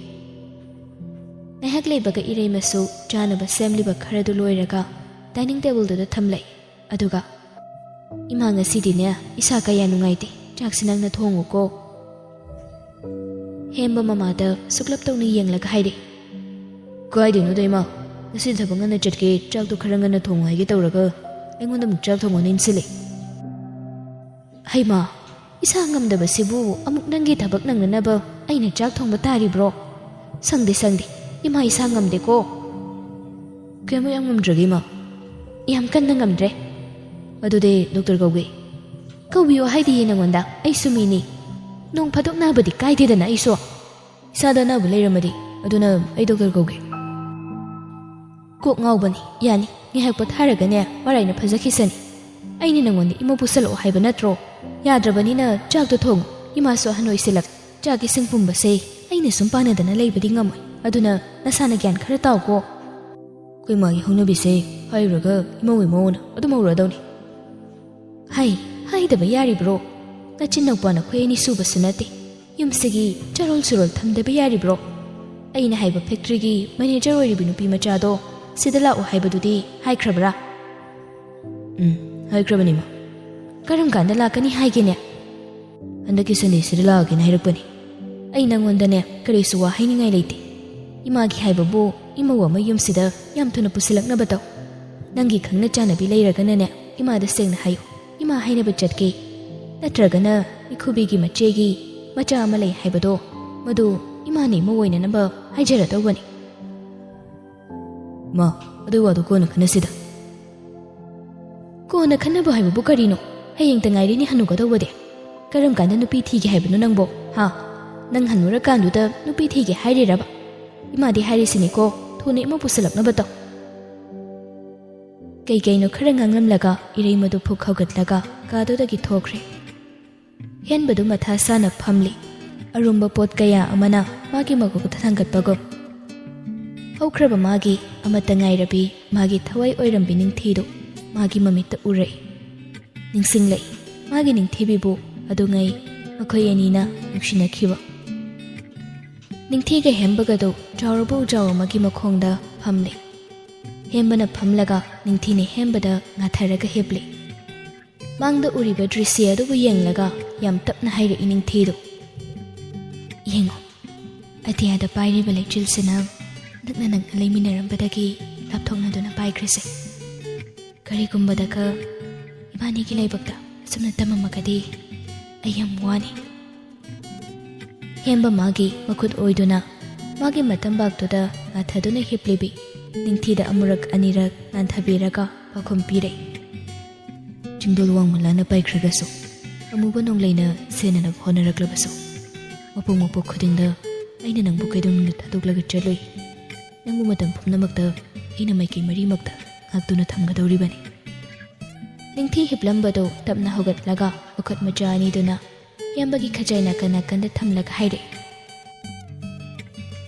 ꯉꯥꯏꯍꯥꯛ ꯂꯩꯕꯒ ꯏꯔꯩꯃꯁꯨ ꯆꯥꯅꯕ ꯁꯦꯝꯂꯤꯕ ꯈꯔꯗꯨ ꯂꯣꯏꯔꯒ ꯗꯥꯏꯅꯤꯡ ꯇꯦꯕꯜꯗꯨꯗ ꯊꯝꯂꯛꯏ꯫ ꯑꯗꯨꯒ, "ꯏꯃꯥ, ꯉꯁꯤꯗꯤꯅꯦ ꯏꯁꯥ ꯀꯌꯥ ꯅꯨꯡꯉꯥꯏꯇꯦ, ꯆꯥꯛꯁꯤ ꯅꯪꯅ ꯊꯣꯡꯉꯨꯀꯣ꯫" ꯍꯦꯝꯕ ꯃꯃꯥꯗ ꯁꯨꯛꯂꯞ ꯇꯧꯅ ꯌꯦꯡꯂꯒ ꯍꯥꯏꯔꯛꯏ꯫ "ꯀꯥꯏꯗꯩꯅꯣꯗ ꯏꯃꯥ, ꯉꯁꯤ ꯊꯕꯛ ꯉꯟꯅ ꯆꯠꯀꯦ, ꯆꯥꯛꯇꯣ ꯈꯔ ꯉꯟꯅ ꯊꯣꯡꯉꯨ ꯍꯥꯏꯒꯦ ꯇꯧꯔꯒ ꯑꯩꯉꯣꯟꯗ ꯑꯃꯨꯛ ꯆꯥꯛ ꯊꯣꯡꯉꯣꯅ ꯏꯟꯁꯤꯜꯂꯤ꯫ ꯍꯩꯃꯥ, ꯏꯁꯥ ꯉꯝꯗꯕꯁꯤꯕꯨ ꯑꯃꯨꯛ ꯅꯪꯒꯤ ꯊꯕꯛ ꯅꯪꯅꯅꯕ ꯑꯩꯅ ꯆꯥꯛ ꯊꯣꯡꯕ ꯇꯥꯔꯤꯕ꯭ꯔꯣ? ꯁꯪꯗꯦ, ꯁꯪꯗꯦ, ꯏꯃꯥ ꯏꯁꯥ ꯉꯝꯗꯦꯀꯣ꯫" "ꯀꯌꯥꯃꯨꯛ ꯌꯥꯝ ꯉꯝꯗ꯭ꯔꯒꯦ ꯏꯃꯥ?" "ꯌꯥꯝ ꯀꯟꯅ ꯉꯝꯗ꯭ꯔꯦ꯫" "ꯑꯗꯨꯗꯤ ꯗꯣꯛꯇꯔ ꯀꯧꯒꯦ꯫" "ꯀꯧꯕꯤꯌꯣ ꯍꯥꯏꯗꯤꯌꯦ ꯅꯉꯣꯟꯗ, ꯑꯩꯁꯨ ꯃꯤꯅꯤ꯫ ꯅꯣꯡ ꯐꯥꯗꯣꯛ ꯅꯥꯕꯗꯤ ꯀꯥꯏꯗꯦꯗꯅ ꯑꯩꯁꯨ꯫ ꯏꯁꯥꯗ ꯑꯅꯥꯕ ꯂꯩꯔꯝꯃꯗꯤ, ꯑꯗꯨꯅ ꯑꯩ ꯗꯣꯛꯇꯔ ꯀꯧꯒꯦ꯫" "ꯀꯣꯛ ꯉꯥꯎꯕꯅꯤ, ꯌꯥꯅꯤ, ꯉꯥꯏꯍꯥꯛ ꯄꯣꯊꯥꯔꯒꯅꯦ ꯃꯔꯥꯏꯅ ꯐꯖꯈꯤꯁꯅꯤ꯫ ꯑꯩꯅ ꯅꯉꯣꯟꯗ ꯏꯃꯧ ꯄꯨꯁꯜꯂꯛꯑꯣ ꯍꯥꯏꯕ ꯅꯠꯇ꯭ꯔꯣ? ꯌꯥꯗ꯭ꯔꯕꯅꯤꯅ ꯆꯥꯛꯇꯣ ꯊꯣꯡꯉꯨ, ꯏꯃꯥꯁꯨ ꯑꯍꯟ ꯑꯣꯏꯁꯤꯜꯂꯛ꯫ ꯆꯥꯛ ꯏꯁꯤꯡ ꯄꯨꯝꯕꯁꯦ ꯑꯩꯅ ꯁꯨꯝ ꯄꯥꯟꯅꯗꯅ ꯂꯩꯕꯗꯤ ꯉꯝꯃꯣꯏ, ꯑꯗꯨꯅ ꯅꯁꯥꯅ ꯒ꯭ꯌꯥꯟ ꯈꯔ ꯇꯥꯎꯀꯣ꯫" "ꯑꯩꯈꯣꯏ ꯃꯥꯒꯤ ꯍꯧꯅꯕꯤꯁꯦ ꯍꯥꯏꯔꯨꯔꯒ ꯏꯃꯧ ꯏꯃꯧꯅ ꯑꯗꯨꯝ ꯍꯧꯔꯛꯑꯗꯧꯅꯤ꯫" "ꯍꯥꯏ, ꯍꯥꯏꯗꯕ ꯌꯥꯔꯤꯕ꯭ꯔꯣ? ꯅꯆꯤꯟ ꯅꯧꯄꯥ ꯅꯈꯣꯏ ꯑꯅꯤ ꯁꯨꯕꯁꯨ ꯅꯠꯇꯦ꯫ ꯌꯨꯝꯁꯤꯒꯤ ꯆꯥꯔꯣꯜ ꯁꯨꯔꯣꯜ ꯊꯝꯗꯕ ꯌꯥꯔꯤꯕ꯭ꯔꯣ? ꯑꯩꯅ ꯍꯥꯏꯕ ꯐꯦꯛꯇ꯭ꯔꯤꯒꯤ ꯃꯦꯅꯦꯖꯔ ꯑꯣꯏꯔꯤꯕꯤ ꯅꯨꯄꯤ ꯃꯆꯥꯗꯣ ꯁꯤꯗ ꯂꯥꯛꯑꯣ ꯍꯥꯏꯕꯗꯨꯗꯤ ꯍꯥꯏꯈ꯭ꯔꯕ꯭ꯔꯥ?" "ꯎꯝ, ꯍꯥꯏꯈ꯭ꯔꯕꯅꯤ ꯏꯃꯥ꯫" "ꯀꯔꯝ ꯀꯥꯟꯗ ꯂꯥꯛꯀꯅꯤ ꯍꯥꯏꯒꯦꯅꯦ?" "ꯍꯟꯗꯛꯀꯤ ꯁꯟꯗꯦꯁꯤꯗ ꯂꯥꯛꯑꯒꯦꯅ ꯍꯥꯏꯔꯛꯄꯅꯤ꯫" "ꯑꯩ ꯅꯪꯉꯣꯟꯗꯅꯦ ꯀꯔꯤꯁꯨ ꯋꯥ ꯍꯥꯏꯅꯤꯡꯉꯥꯏ ꯂꯩꯇꯦ꯫ ꯏꯃꯥꯒꯤ ꯍꯥꯏꯕꯕꯨ ꯏꯃꯧ ꯑꯃ ꯌꯨꯝꯁꯤꯗ ꯌꯥꯝ ꯊꯨꯅ ꯄꯨꯁꯤꯜꯂꯛꯅꯕ ꯇꯧ꯫ ꯅꯪꯒꯤ ꯈꯪꯅ ꯆꯥꯟꯅꯕꯤ ꯂꯩꯔꯒꯅꯅꯦ ꯏꯃꯥꯗ ꯁꯦꯡꯅ ꯍꯥꯏꯌꯨ꯫ ꯏꯃꯥ ꯍꯥꯏꯅꯕ ꯆꯠꯀꯦ꯫ ꯅꯠꯇ꯭ꯔꯒꯅ ꯏꯈꯨꯕꯤꯒꯤ ꯃꯆꯦꯒꯤ ꯃꯆꯥ ꯑꯃ ꯂꯩ ꯍꯥꯏꯕꯗꯣ, ꯃꯗꯨ ꯏꯃꯥꯅ ꯏꯃꯧ ꯑꯣꯏꯅꯅꯕ ꯍꯥꯏꯖꯔꯗꯧꯕꯅꯤ꯫" "ꯃꯥ, ꯑꯗꯨ ꯋꯥꯗꯨ ꯀꯣꯟꯅ ꯈꯟꯅꯁꯤꯗ꯫" "ꯀꯣꯟꯅ ꯈꯟꯅꯕ ꯍꯥꯏꯕꯕꯨ ꯀꯔꯤꯅꯣ? ꯍꯌꯦꯡꯇ ꯉꯥꯏꯔꯤꯅꯦ ꯍꯅꯨꯒꯗꯧꯕꯗꯤ꯫ ꯀꯔꯝ ꯀꯥꯟꯗ ꯅꯨꯄꯤ ꯊꯤꯒꯦ ꯍꯥꯏꯕꯅꯣ ꯅꯪꯕꯣ? ꯍꯥ? ꯅꯪ ꯍꯟꯅꯨꯔꯀꯥꯟꯗꯨꯗ ꯅꯨꯄꯤ ꯊꯤꯒꯦ ꯍꯥꯏꯔꯤꯔꯕ? ꯏꯃꯥꯗꯤ ꯍꯥꯏꯔꯤꯁꯤꯅꯤꯀꯣ, ꯊꯨꯅ ꯏꯃꯧ ꯄꯨꯁꯜꯂꯛꯅꯕ ꯇꯧ꯫" ꯀꯩ ꯀꯩꯅꯣ ꯈꯔ ꯉꯥꯡꯂꯝꯂꯒ ꯏꯔꯩꯃꯗꯨ ꯐꯨꯛ ꯍꯧꯒꯠꯂꯒ ꯀꯥꯗꯨꯗꯒꯤ ꯊꯣꯛꯈ꯭ꯔꯦ꯫ ꯍꯦꯟꯕꯗꯨ ꯃꯊꯥ ꯁꯥꯅ ꯐꯝꯂꯤ꯫ ꯑꯔꯨꯝꯕ ꯄꯣꯠ ꯀꯌꯥ ꯑꯃꯅ ꯃꯥꯒꯤ ꯃꯀꯣꯛꯇ ꯊꯥꯡꯒꯠꯄꯒꯨꯝ꯫ ꯍꯧꯈ꯭ꯔꯕ ꯃꯥꯒꯤ ꯑꯃꯠꯇ ꯉꯥꯏꯔꯕꯤ, ꯃꯥꯒꯤ ꯊꯋꯥꯏ ꯑꯣꯏꯔꯝꯕꯤ ꯅꯤꯡꯊꯤꯗꯨ ꯃꯥꯒꯤ ꯃꯃꯤꯠꯇ ꯎꯔꯛꯏ꯫ ꯅꯤꯡꯁꯤꯡꯂꯛꯏ ꯃꯥꯒꯤ ꯅꯤꯡꯊꯤꯕꯤꯕꯨ꯫ ꯑꯗꯨꯉꯩ ꯃꯈꯣꯏ ꯑꯅꯤꯅ ꯅꯨꯡꯁꯤꯅꯈꯤꯕ꯫ ꯅꯤꯡꯊꯤꯒ ꯍꯦꯝꯕꯒꯗꯨ ꯆꯥꯎꯔꯕ ꯎꯖꯥꯎ ꯑꯃꯒꯤ ꯃꯈꯣꯡꯗ ꯐꯝꯂꯤ꯫ ꯍꯦꯝꯕꯅ ꯐꯝꯂꯒ ꯅꯤꯡꯊꯤꯅ ꯍꯦꯝꯕꯗ ꯉꯥꯊꯔꯒ ꯍꯤꯞꯂꯤ꯫ ꯃꯥꯡꯗ ꯎꯔꯤꯕ ꯗ꯭ꯔꯤꯁ꯭ꯌ ꯑꯗꯨꯕꯨ ꯌꯦꯡꯂꯒ ꯌꯥꯝ ꯇꯞꯅ ꯍꯥꯏꯔꯛꯏ ꯅꯤꯡꯊꯤꯗꯨ, "ꯌꯦꯡꯉꯣ, ꯑꯇꯤꯌꯥꯗ ꯄꯥꯏꯔꯤꯕ ꯂꯩꯆꯤꯜꯁꯤꯅ ꯅꯛꯅ ꯅꯛꯅ ꯂꯩꯃꯤꯟꯅꯔꯝꯕꯗꯒꯤ ꯂꯥꯞꯊꯣꯛꯅꯗꯨꯅ ꯄꯥꯏꯈ꯭ꯔꯤꯁꯦ꯫ ꯀꯔꯤꯒꯨꯝꯕꯗꯒ ꯏꯕꯥꯅꯤꯒꯤ ꯂꯥꯏꯕꯛꯇ ꯑꯁꯨꯝꯅ ꯇꯝꯃꯝꯃꯒꯗꯤ ꯑꯩ ꯌꯥꯝ ꯋꯥꯅꯤ꯫" ꯍꯦꯝꯕ ꯃꯥꯒꯤ ꯃꯈꯨꯠ ꯑꯣꯏꯗꯨꯅ ꯃꯥꯒꯤ ꯃꯇꯝꯕꯥꯛꯇꯨꯗ ꯉꯥꯊꯗꯨꯅ ꯍꯤꯞꯂꯤꯕꯤ ꯅꯤꯡꯊꯤꯗ ꯑꯃꯨꯔꯛ ꯑꯅꯤꯔꯛ ꯅꯥꯟꯊꯕꯤꯔꯒ ꯄꯥꯎꯈꯨꯝ ꯄꯤꯔꯦ꯫ "ꯆꯤꯡꯗꯣꯜ ꯋꯥꯡꯃ ꯂꯥꯟꯅ ꯄꯥꯏꯈ꯭ꯔꯒꯁꯨ, ꯑꯃꯨꯕ ꯅꯣꯡꯂꯩꯅ ꯁꯦꯟꯅꯅꯕ ꯍꯣꯠꯅꯔꯛꯂꯕꯁꯨ, ꯃꯄꯣꯛ ꯃꯄꯣꯛ ꯈꯨꯗꯤꯡꯗ ꯑꯩꯅ ꯅꯪꯕꯨ ꯀꯩꯗꯧꯅꯨꯡꯗ ꯊꯥꯗꯣꯛꯂꯒ ꯆꯠꯂꯣꯏ꯫ ꯅꯪꯕꯨ ꯃꯇꯝ ꯄꯨꯝꯅꯃꯛꯇ ꯑꯩꯅ ꯃꯥꯏꯀꯩ ꯃꯔꯤꯃꯛꯇ ꯉꯥꯛꯇꯨꯅ ꯊꯝꯒꯗꯧꯔꯤꯕꯅꯤ꯫" ꯅꯤꯡꯊꯤ ꯍꯤꯞꯂꯝꯕꯗꯨ ꯇꯞꯅ ꯍꯧꯒꯠꯂꯒ ꯃꯈꯨꯠ ꯃꯆꯥ ꯑꯅꯤꯗꯨꯅ ꯍꯦꯝꯕꯒꯤ ꯈꯖꯥꯏ ꯅꯥꯀꯟ ꯅꯥꯀꯟꯗ ꯊꯝꯂꯒ ꯍꯥꯏꯔꯛꯏ,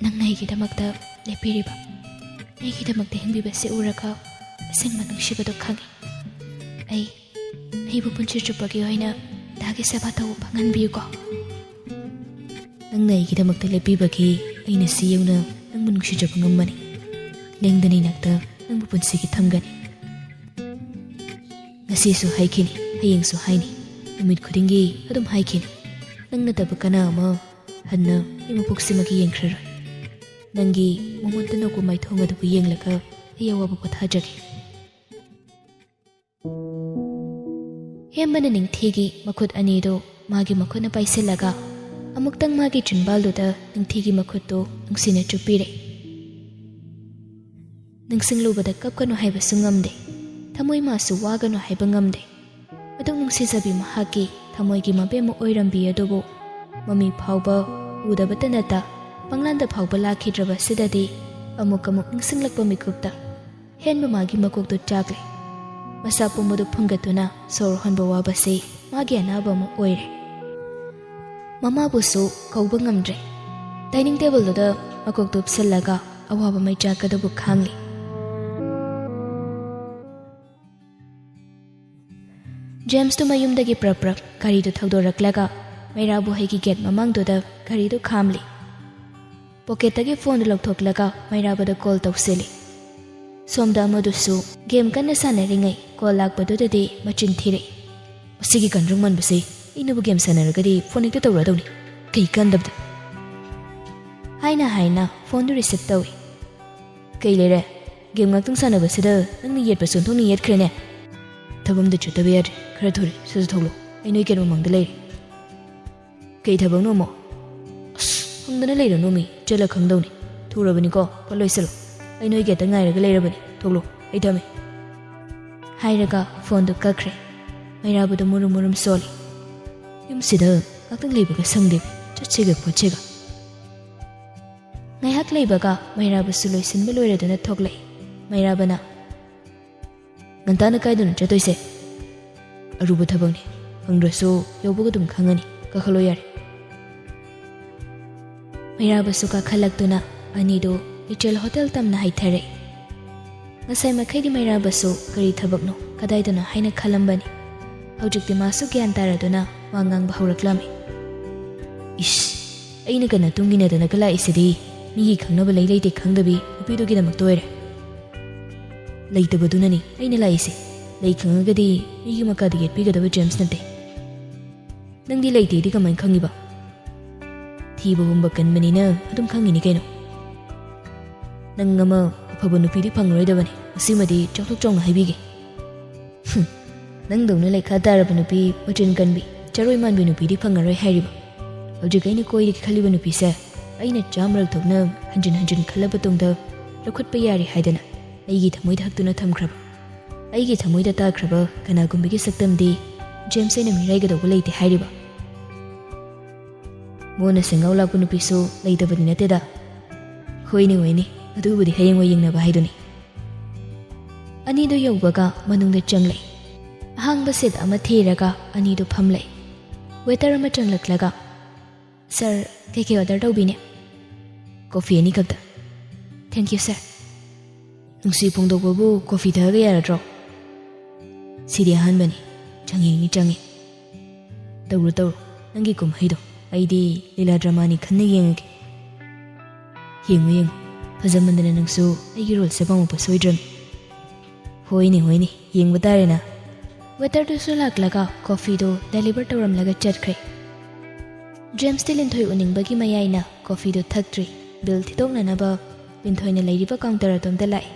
"ꯅꯪꯅ ꯑꯩꯒꯤꯗꯃꯛꯇ ꯂꯦꯞꯄꯤꯔꯤꯕ, ꯑꯩꯒꯤꯗꯃꯛꯇ ꯍꯤꯡꯕꯤꯕꯁꯦ ꯎꯔꯒ ꯑꯁꯦꯡꯕ ꯅꯨꯡꯁꯤꯕꯗꯣ ꯈꯪꯉꯤ꯫ ꯑꯩ, ꯑꯩꯕꯨ ꯄꯨꯟꯁꯤ ꯆꯨꯞꯄꯒꯤ ꯑꯣꯏꯅ ꯗꯥꯒꯤ ꯁꯦꯕꯥ ꯇꯧꯕ ꯐꯪꯍꯟꯕꯤꯌꯨꯀꯣ꯫" "ꯅꯪꯅ ꯑꯩꯒꯤꯗꯃꯛꯇ ꯂꯦꯞꯄꯤꯕꯒꯤ ꯑꯩꯅ ꯁꯤ ꯌꯧꯅ ꯅꯪꯕꯨ ꯅꯨꯡꯁꯤꯖꯕ ꯉꯝꯕꯅꯤ꯫ ꯂꯦꯡꯗꯅ ꯏꯅꯥꯛꯇ ꯅꯪꯕꯨ ꯄꯨꯟꯁꯤꯒꯤ ꯊꯝꯒꯅꯤ꯫ ꯉꯁꯤꯁꯨ ꯍꯥꯏꯈꯤꯅꯤ, ꯍꯌꯦꯡꯁꯨ ꯍꯥꯏꯅꯤ, ꯅꯨꯃꯤꯠ ꯈꯨꯗꯤꯡꯒꯤ ꯑꯗꯨꯝ ꯍꯥꯏꯈꯤꯅꯤ꯫ ꯅꯪ ꯅꯠꯇꯕ ꯀꯅꯥ ꯑꯃ ꯍꯟꯅ ꯑꯩ ꯃꯄꯣꯛꯁꯤꯃꯒꯤ ꯌꯦꯡꯈ꯭ꯔꯔꯣꯏ꯫ ꯅꯪꯒꯤ ꯃꯃꯣꯟꯇ ꯅꯣꯛꯄ ꯃꯥꯏꯊꯣꯡ ꯑꯗꯨꯕꯨ ꯌꯦꯡꯂꯒ ꯑꯩ ꯑꯋꯥꯕ ꯄꯣꯊꯥꯖꯒꯦ꯫" ꯍꯦꯝꯕꯅ ꯅꯤꯡꯊꯤꯒꯤ ꯃꯈꯨꯠ ꯑꯅꯤꯗꯨ ꯃꯥꯒꯤ ꯃꯈꯨꯠꯅ ꯄꯥꯏꯁꯤꯜꯂꯒ ꯑꯃꯨꯛꯇꯪ ꯃꯥꯒꯤ ꯆꯤꯟꯕꯥꯜꯗꯨꯗ ꯅꯤꯡꯊꯤꯒꯤ ꯃꯈꯨꯠꯇꯨ ꯅꯨꯡꯁꯤꯅ ꯆꯨꯞꯄꯤꯔꯦ꯫ ꯅꯤꯡꯁꯤꯡꯂꯨꯕꯗ ꯀꯞꯀꯅꯨ ꯍꯥꯏꯕꯁꯨ ꯉꯝꯗꯦ, ꯊꯃꯣꯏ ꯃꯥꯁꯨ ꯋꯥꯒꯅꯨ ꯍꯥꯏꯕ ꯉꯝꯗꯦ꯫ ꯑꯗꯨꯛ ꯅꯨꯡꯁꯤꯖꯕꯤ ꯃꯍꯥꯛꯀꯤ ꯊꯃꯣꯏꯒꯤ ꯃꯕꯦꯝꯃ ꯑꯣꯏꯔꯝꯕꯤ ꯑꯗꯨꯕꯨ ꯃꯃꯤ ꯐꯥꯎꯕ ꯎꯗꯕꯇ ꯅꯠꯇ ꯃꯪꯂꯥꯟꯗ ꯐꯥꯎꯕ ꯂꯥꯛꯈꯤꯗ꯭ꯔꯕ ꯑꯁꯤꯗꯗꯤ ꯑꯃꯨꯛ ꯑꯃꯨꯛ ꯅꯤꯡꯁꯤꯡꯂꯛꯄ ꯃꯤꯀꯨꯞꯇ ꯍꯦꯟꯕ ꯃꯥꯒꯤ ꯃꯀꯣꯛꯇꯨ ꯆꯥꯛꯂꯦ꯫ ꯃꯁꯥ ꯄꯨꯝꯕꯗꯨ ꯐꯨꯟꯒꯠꯇꯨꯅ ꯁꯣꯔ ꯍꯣꯟꯕ ꯋꯥꯕꯁꯤ ꯃꯥꯒꯤ ꯑꯅꯥꯕ ꯑꯃ ꯑꯣꯏꯔꯦ꯫ ꯃꯃꯥꯕꯨꯁꯨ ꯀꯧꯕ ꯉꯝꯗ꯭ꯔꯦ꯫ ꯗꯥꯏꯅꯤꯡ ꯇꯦꯕꯜꯗꯨꯗ ꯃꯀꯣꯛꯇꯨ ꯎꯞꯁꯤꯜꯂꯒ ꯑꯋꯥꯕ ꯃꯩꯆꯥꯛ ꯑꯗꯨꯕꯨ ꯈꯥꯡꯂꯤ꯫ ꯖꯦꯝꯁꯇꯨ ꯃꯌꯨꯝꯗꯒꯤ ꯄ꯭ꯔꯞ ꯄ꯭ꯔꯞ ꯒꯥꯔꯤꯗꯨ ꯊꯧꯗꯣꯔꯛꯂꯒ ꯃꯩꯔꯥꯕꯨ ꯍꯩꯒꯤ ꯒꯦꯠ ꯃꯃꯥꯡꯗꯨꯗ ꯒꯥꯔꯤꯗꯨ ꯈꯥꯝꯂꯤ꯫ ꯄꯣꯀꯦꯠꯇꯒꯤ ꯐꯣꯟꯗꯨ ꯂꯧꯊꯣꯛꯂꯒ ꯃꯩꯔꯥꯕꯗ ꯀꯣꯜ ꯇꯧꯁꯤꯜꯂꯤ꯫ ꯁꯣꯝꯗ ꯑꯃꯗꯨꯁꯨ ꯒꯦꯝ ꯀꯟꯅ ꯁꯥꯟꯅꯔꯤꯉꯩ ꯀꯣꯜ ꯂꯥꯛꯄꯗꯨꯗꯗꯤ ꯃꯆꯤꯟ ꯊꯤꯔꯛꯏ꯫ "ꯃꯁꯤꯒꯤ ꯀꯟꯗ꯭ꯔꯪ ꯃꯥꯟꯕꯁꯤ, ꯑꯩꯅꯕꯨ ꯒꯦꯝ ꯁꯥꯟꯅꯔꯒꯗꯤ ꯐꯣꯟ ꯍꯦꯛꯇ ꯇꯧꯔꯛꯑꯗꯧꯅꯤ꯫ ꯀꯩ ꯀꯥꯟꯗꯕꯗ?" ꯍꯥꯏꯅ ꯍꯥꯏꯅ ꯐꯣꯟꯗꯨ ꯔꯤꯁꯤꯞ ꯇꯧꯏ꯫ "ꯀꯩ ꯂꯩꯔꯦ? ꯒꯦꯝ ꯉꯥꯛꯇꯪ ꯁꯥꯟꯅꯕꯁꯤꯗ ꯅꯪꯅ ꯌꯦꯠꯄꯁꯨ ꯑꯣꯟꯊꯣꯛꯅ ꯌꯦꯠꯈ꯭ꯔꯦꯅꯦ꯫ ꯊꯕꯛ ꯑꯝꯇ ꯆꯠꯇꯕ ꯌꯥꯗ꯭ꯔꯦ꯫ ꯈꯔ ꯊꯨꯔꯦ, ꯁꯠ ꯁꯠ ꯊꯣꯛꯂꯛꯑꯣ꯫ ꯑꯩ ꯅꯣꯏ ꯒꯦꯠ ꯃꯃꯥꯡꯗ ꯂꯩꯔꯦ꯫ ꯀꯩ ꯊꯕꯛꯅꯣ ꯑꯃꯨꯛ? ꯑꯁ, ꯍꯪꯗꯅ ꯂꯩꯔꯅꯨ ꯃꯤ, ꯆꯠꯂ ꯈꯪꯗꯧꯅꯤ꯫ ꯊꯨꯔꯕꯅꯤꯀꯣ, ꯐꯠ ꯂꯣꯏꯁꯤꯜꯂꯣ꯫ ꯑꯩ ꯅꯣꯏ ꯒꯦꯠꯇ ꯉꯥꯏꯔꯒ ꯂꯩꯔꯕꯅꯤ꯫ ꯊꯣꯛꯂꯛꯑꯣ, ꯑꯩ ꯊꯝꯃꯦ꯫" ꯍꯥꯏꯔꯒ ꯐꯣꯟꯗꯨ ꯀꯛꯈ꯭ꯔꯦ꯫ ꯃꯩꯔꯥꯕꯗꯨ ꯃꯨꯔꯨꯝ ꯃꯨꯔꯨꯝ ꯁꯣꯜꯂꯤ꯫ ꯌꯨꯝꯁꯤꯗ ꯉꯥꯛꯇꯪ ꯂꯩꯕꯒ ꯁꯪꯗꯦ, ꯆꯠꯁꯤꯒ ꯈꯣꯠꯁꯤꯒ꯫ ꯉꯥꯏꯍꯥꯛ ꯂꯩꯕꯒ ꯃꯩꯔꯥꯕꯁꯨ ꯂꯣꯏꯁꯤꯟꯕ ꯂꯣꯏꯔꯗꯨꯅ ꯊꯣꯛꯂꯛꯏ꯫ ꯃꯩꯔꯥꯕꯅ, "ꯉꯟꯇꯥꯅ ꯀꯥꯏꯗꯅꯣ ꯆꯠꯇꯣꯏꯁꯦ?" "ꯑꯔꯨꯕ ꯊꯕꯛꯅꯤ, ꯐꯪꯗ꯭ꯔꯁꯨ ꯌꯧꯕꯒ ꯑꯗꯨꯝ ꯈꯪꯉꯅꯤ꯫ ꯀꯥꯈꯠꯂꯣ ꯌꯥꯔꯦ꯫" ꯃꯩꯔꯥꯕꯁꯨ ꯀꯥꯈꯠꯂꯛꯇꯨꯅ ꯑꯅꯤꯗꯨ ꯂꯤꯆꯦꯜ ꯍꯣꯇꯦꯜ ꯇꯝꯅ ꯍꯥꯏꯊꯔꯛꯏ꯫ ꯉꯁꯥꯏ ꯃꯈꯩꯗꯤ ꯃꯩꯔꯥꯕꯁꯨ ꯀꯔꯤ ꯊꯕꯛꯅꯣ, ꯀꯗꯥꯏꯗꯅꯣ ꯍꯥꯏꯅ ꯈꯜꯂꯝꯕꯅꯤ꯫ ꯍꯧꯖꯤꯛꯇꯤ ꯃꯥꯁꯨ ꯒ꯭ꯌꯥꯟ ꯇꯥꯔꯗꯨꯅ ꯋꯥ ꯉꯥꯡꯕ ꯍꯧꯔꯛꯂꯝꯃꯤ꯫ "ꯏꯁ, ꯑꯩꯅ ꯀꯟꯅ ꯇꯨꯝꯒꯤꯅꯗꯅꯒ ꯂꯥꯛꯏꯁꯤꯗꯤ, ꯃꯤꯒꯤ ꯈꯪꯅꯕ ꯂꯩ ꯂꯩꯇꯦ ꯈꯪꯗꯕꯤ ꯅꯨꯄꯤꯗꯨꯒꯤꯗꯃꯛꯇ ꯑꯣꯏꯔꯦ꯫ ꯂꯩꯇꯕꯗꯨꯅꯅꯤ ꯑꯩꯅ ꯂꯥꯛꯏꯁꯦ꯫ ꯂꯩ ꯈꯪꯉꯒꯗꯤ ꯃꯤꯒꯤ ꯃꯀꯥꯗ ꯌꯦꯠꯄꯤꯒꯗꯕ ꯖꯦꯝꯁ ꯅꯠꯇꯦ꯫ ꯅꯪꯗꯤ ꯂꯩꯇꯦꯗꯤ ꯀꯃꯥꯏꯅ ꯈꯪꯉꯤꯕ? ꯊꯤꯕꯒꯨꯝꯕ ꯀꯟꯕꯅꯤꯅ ꯑꯗꯨꯝ ꯈꯪꯉꯤꯅꯤ ꯀꯩꯅꯣ꯫ ꯅꯪ ꯑꯃ ꯑꯐꯕ ꯅꯨꯄꯤꯗꯤ ꯐꯪꯉꯔꯣꯏꯗꯕꯅꯤ, ꯑꯁꯤꯃꯗꯤ ꯆꯥꯎꯊꯣꯛ ꯆꯥꯎꯅ ꯍꯥꯏꯕꯤꯒꯦ꯫" "ꯍꯨꯝ, ꯅꯪꯗꯧꯅ ꯂꯩꯈꯥ ꯇꯥꯔꯕ ꯅꯨꯄꯤ, ꯃꯆꯤꯟ ꯀꯟꯕꯤ, ꯆꯔꯣꯏ ꯃꯥꯟꯕꯤ ꯅꯨꯄꯤꯗꯤ ꯐꯪꯉꯔꯣꯏ ꯍꯥꯏꯔꯤꯕ? ꯍꯧꯖꯤꯛ ꯑꯩꯅ ꯀꯣꯏꯔꯒꯦ ꯈꯜꯂꯤꯕ ꯅꯨꯄꯤꯁꯦ ꯑꯩꯅ ꯆꯥꯝꯃꯔꯛ ꯊꯣꯛꯅ ꯍꯟꯖꯤꯟ ꯍꯟꯖꯤꯟ ꯈꯜꯂꯕ ꯇꯨꯡꯗ ꯂꯧꯈꯠꯄ ꯌꯥꯔꯦ ꯍꯥꯏꯗꯅ ꯑꯩꯒꯤ ꯊꯃꯣꯏꯗ ꯍꯛꯇꯨꯅ ꯊꯝꯈ꯭ꯔꯕ, ꯑꯩꯒꯤ ꯊꯃꯣꯏꯗ ꯇꯥꯈ꯭ꯔꯕ ꯀꯅꯥꯒꯨꯝꯕꯤꯒꯤ ꯁꯛꯇꯝꯗꯤ ꯖꯦꯝꯁ ꯑꯩꯅ ꯃꯤꯔꯥꯏꯒꯗꯧꯕ ꯂꯩꯇꯦ ꯍꯥꯏꯔꯤꯕ?" ꯃꯣꯟꯅ ꯁꯦꯡꯒꯥꯎ ꯂꯥꯛꯄ ꯅꯨꯄꯤꯁꯨ ꯂꯩꯇꯕꯗꯤ ꯅꯠꯇꯦꯗ꯫ "ꯍꯣꯏꯅꯦ, ꯍꯣꯏꯅꯦ, ꯑꯗꯨꯕꯨꯗꯤ ꯍꯌꯦꯡꯋꯥꯏ ꯌꯦꯡꯅꯕ ꯍꯥꯏꯗꯨꯅꯤ꯫" ꯑꯅꯤꯗꯨ ꯌꯧꯕꯒ ꯃꯅꯨꯡꯗ ꯆꯪꯂꯛꯏ꯫ ꯑꯍꯥꯡꯕ ꯁꯤꯠ ꯑꯃ ꯊꯤꯔꯒ ꯑꯅꯤꯗꯨ ꯐꯝꯂꯛꯏ꯫ ꯋꯦꯇꯔ ꯑꯃ ꯆꯪꯂꯛꯂꯒ, "ꯁꯥꯔ, ꯀꯩꯀꯩ ꯑꯣꯔꯗꯔ ꯇꯧꯕꯤꯅꯤ?" "ꯀꯣꯐꯤ ꯑꯅꯤꯈꯛꯇ꯫" Thank you, sir. ꯅꯨꯡꯁꯤ ꯐꯣꯡꯗꯣꯛꯄꯕꯨ ꯀꯣꯐꯤ ꯊꯛꯑꯒ ꯌꯥꯔꯗ꯭ꯔꯣ? ꯁꯤꯗꯤ ꯑꯍꯥꯟꯕꯅꯤ꯫ ꯆꯪꯉꯤꯅꯤ, ꯆꯪꯉꯤ꯫ ꯇꯧꯔꯣ, ꯇꯧꯔꯣ꯫ ꯅꯪꯒꯤ ꯀꯨꯝꯍꯩꯗꯣ꯫ ꯑꯩꯗꯤ ꯂꯤꯂꯥ ꯗ꯭ꯔꯃꯥꯅꯤ ꯈꯟꯅ ꯌꯦꯡꯉꯒꯦ꯫ ꯌꯦꯡꯉꯨ, ꯌꯦꯡꯉꯨ꯫ ꯐꯖꯃꯟꯗꯅ ꯅꯪꯁꯨ ꯑꯩꯒꯤ ꯔꯣꯜꯁꯦ ꯄꯥꯝꯃꯛꯄ ꯁꯣꯏꯗ꯭ꯔꯕꯅꯤ꯫ ꯍꯣꯏꯅꯦ, ꯍꯣꯏꯅꯦ꯫ ꯌꯦꯡꯕ ꯇꯥꯔꯦꯅ꯫ ꯋꯦꯇꯔꯗꯨꯁꯨ ꯂꯥꯛꯂꯒ ꯀꯣꯐꯤꯗꯨ ꯗꯦꯂꯤꯚꯔ ꯇꯧꯔꯝꯂꯒ ꯆꯠꯈ꯭ꯔꯦ꯫ ꯖꯦꯝꯁꯇꯤ ꯂꯤꯟꯊꯣꯏ ꯎꯅꯤꯡꯕꯒꯤ ꯃꯌꯥꯏꯅ ꯀꯣꯐꯤꯗꯨ ꯊꯛꯇ꯭ꯔꯤ꯫ ꯕꯤꯜ ꯊꯤꯗꯣꯛꯅꯅꯕ ꯂꯤꯟꯊꯣꯏꯅ ꯂꯩꯔꯤꯕ ꯀꯥꯎꯟꯇꯔ ꯑꯗꯣꯝꯗ ꯂꯥꯛꯑꯦ꯫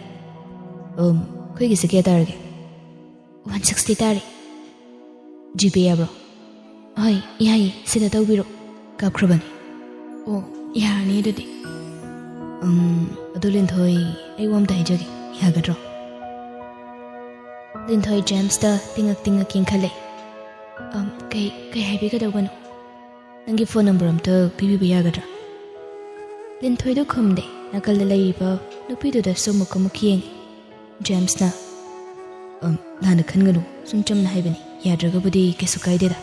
"ꯑꯝ, ꯑꯩꯈꯣꯏꯒꯤꯁꯦ ꯀꯌꯥ ꯇꯥꯔꯒꯦ?" "ꯋꯥꯟ ꯁꯤꯛꯁꯇꯤ ꯇꯥꯔꯦ꯫ ꯖꯤꯄꯦ ꯌꯥꯕ꯭ꯔꯣ?" "ꯍꯣꯏ, ꯌꯥꯏꯌꯦ, ꯁꯤꯗ ꯇꯧꯕꯤꯔꯣ꯫" ꯀꯥꯞꯈ꯭ꯔꯕꯅꯤ꯫ "ꯑꯣ, ꯌꯥꯔꯅꯤ ꯑꯗꯨꯗꯤ꯫" "ꯑꯝ, ꯑꯗꯨ ꯂꯤꯟꯊꯣꯏ, ꯑꯩ ꯋꯥ ꯑꯝꯇ ꯍꯥꯏꯖꯒꯦ, ꯌꯥꯒꯗ꯭ꯔꯣ?" ꯂꯤꯟꯊꯣꯏ ꯖꯦꯝꯁꯇ ꯇꯤꯡꯉꯛ ꯇꯤꯡꯉꯛ ꯌꯦꯡꯈꯠꯂꯦ꯫ "ꯑꯝ, ꯀꯩ, ꯀꯩ ꯍꯥꯏꯕꯤꯒꯗꯧꯕꯅꯣ?" "ꯅꯪꯒꯤ ꯐꯣꯟ ꯅꯝꯕꯔ ꯑꯝꯇ ꯄꯤꯕꯤꯕ ꯌꯥꯒꯗ꯭ꯔꯥ?" ꯂꯤꯟꯊꯣꯏꯗꯨ ꯈꯨꯝꯗꯦ꯫ ꯅꯥꯀꯜꯗ ꯂꯩꯔꯤꯕ ꯅꯨꯄꯤꯗꯨꯗꯁꯨ ꯑꯃꯨꯛ ꯑꯃꯨꯛ ꯌꯦꯡꯉꯤ꯫ ꯖꯦꯝꯁꯅ, "ꯑꯝ, ꯂꯥꯟꯅ ꯈꯟꯒꯅꯨ, ꯁꯨꯝ ꯆꯝꯅ ꯍꯥꯏꯕꯅꯤ, ꯌꯥꯗ꯭ꯔꯒꯕꯨꯗꯤ ꯀꯩꯁꯨ ꯀꯥꯏꯗꯦꯗ꯫"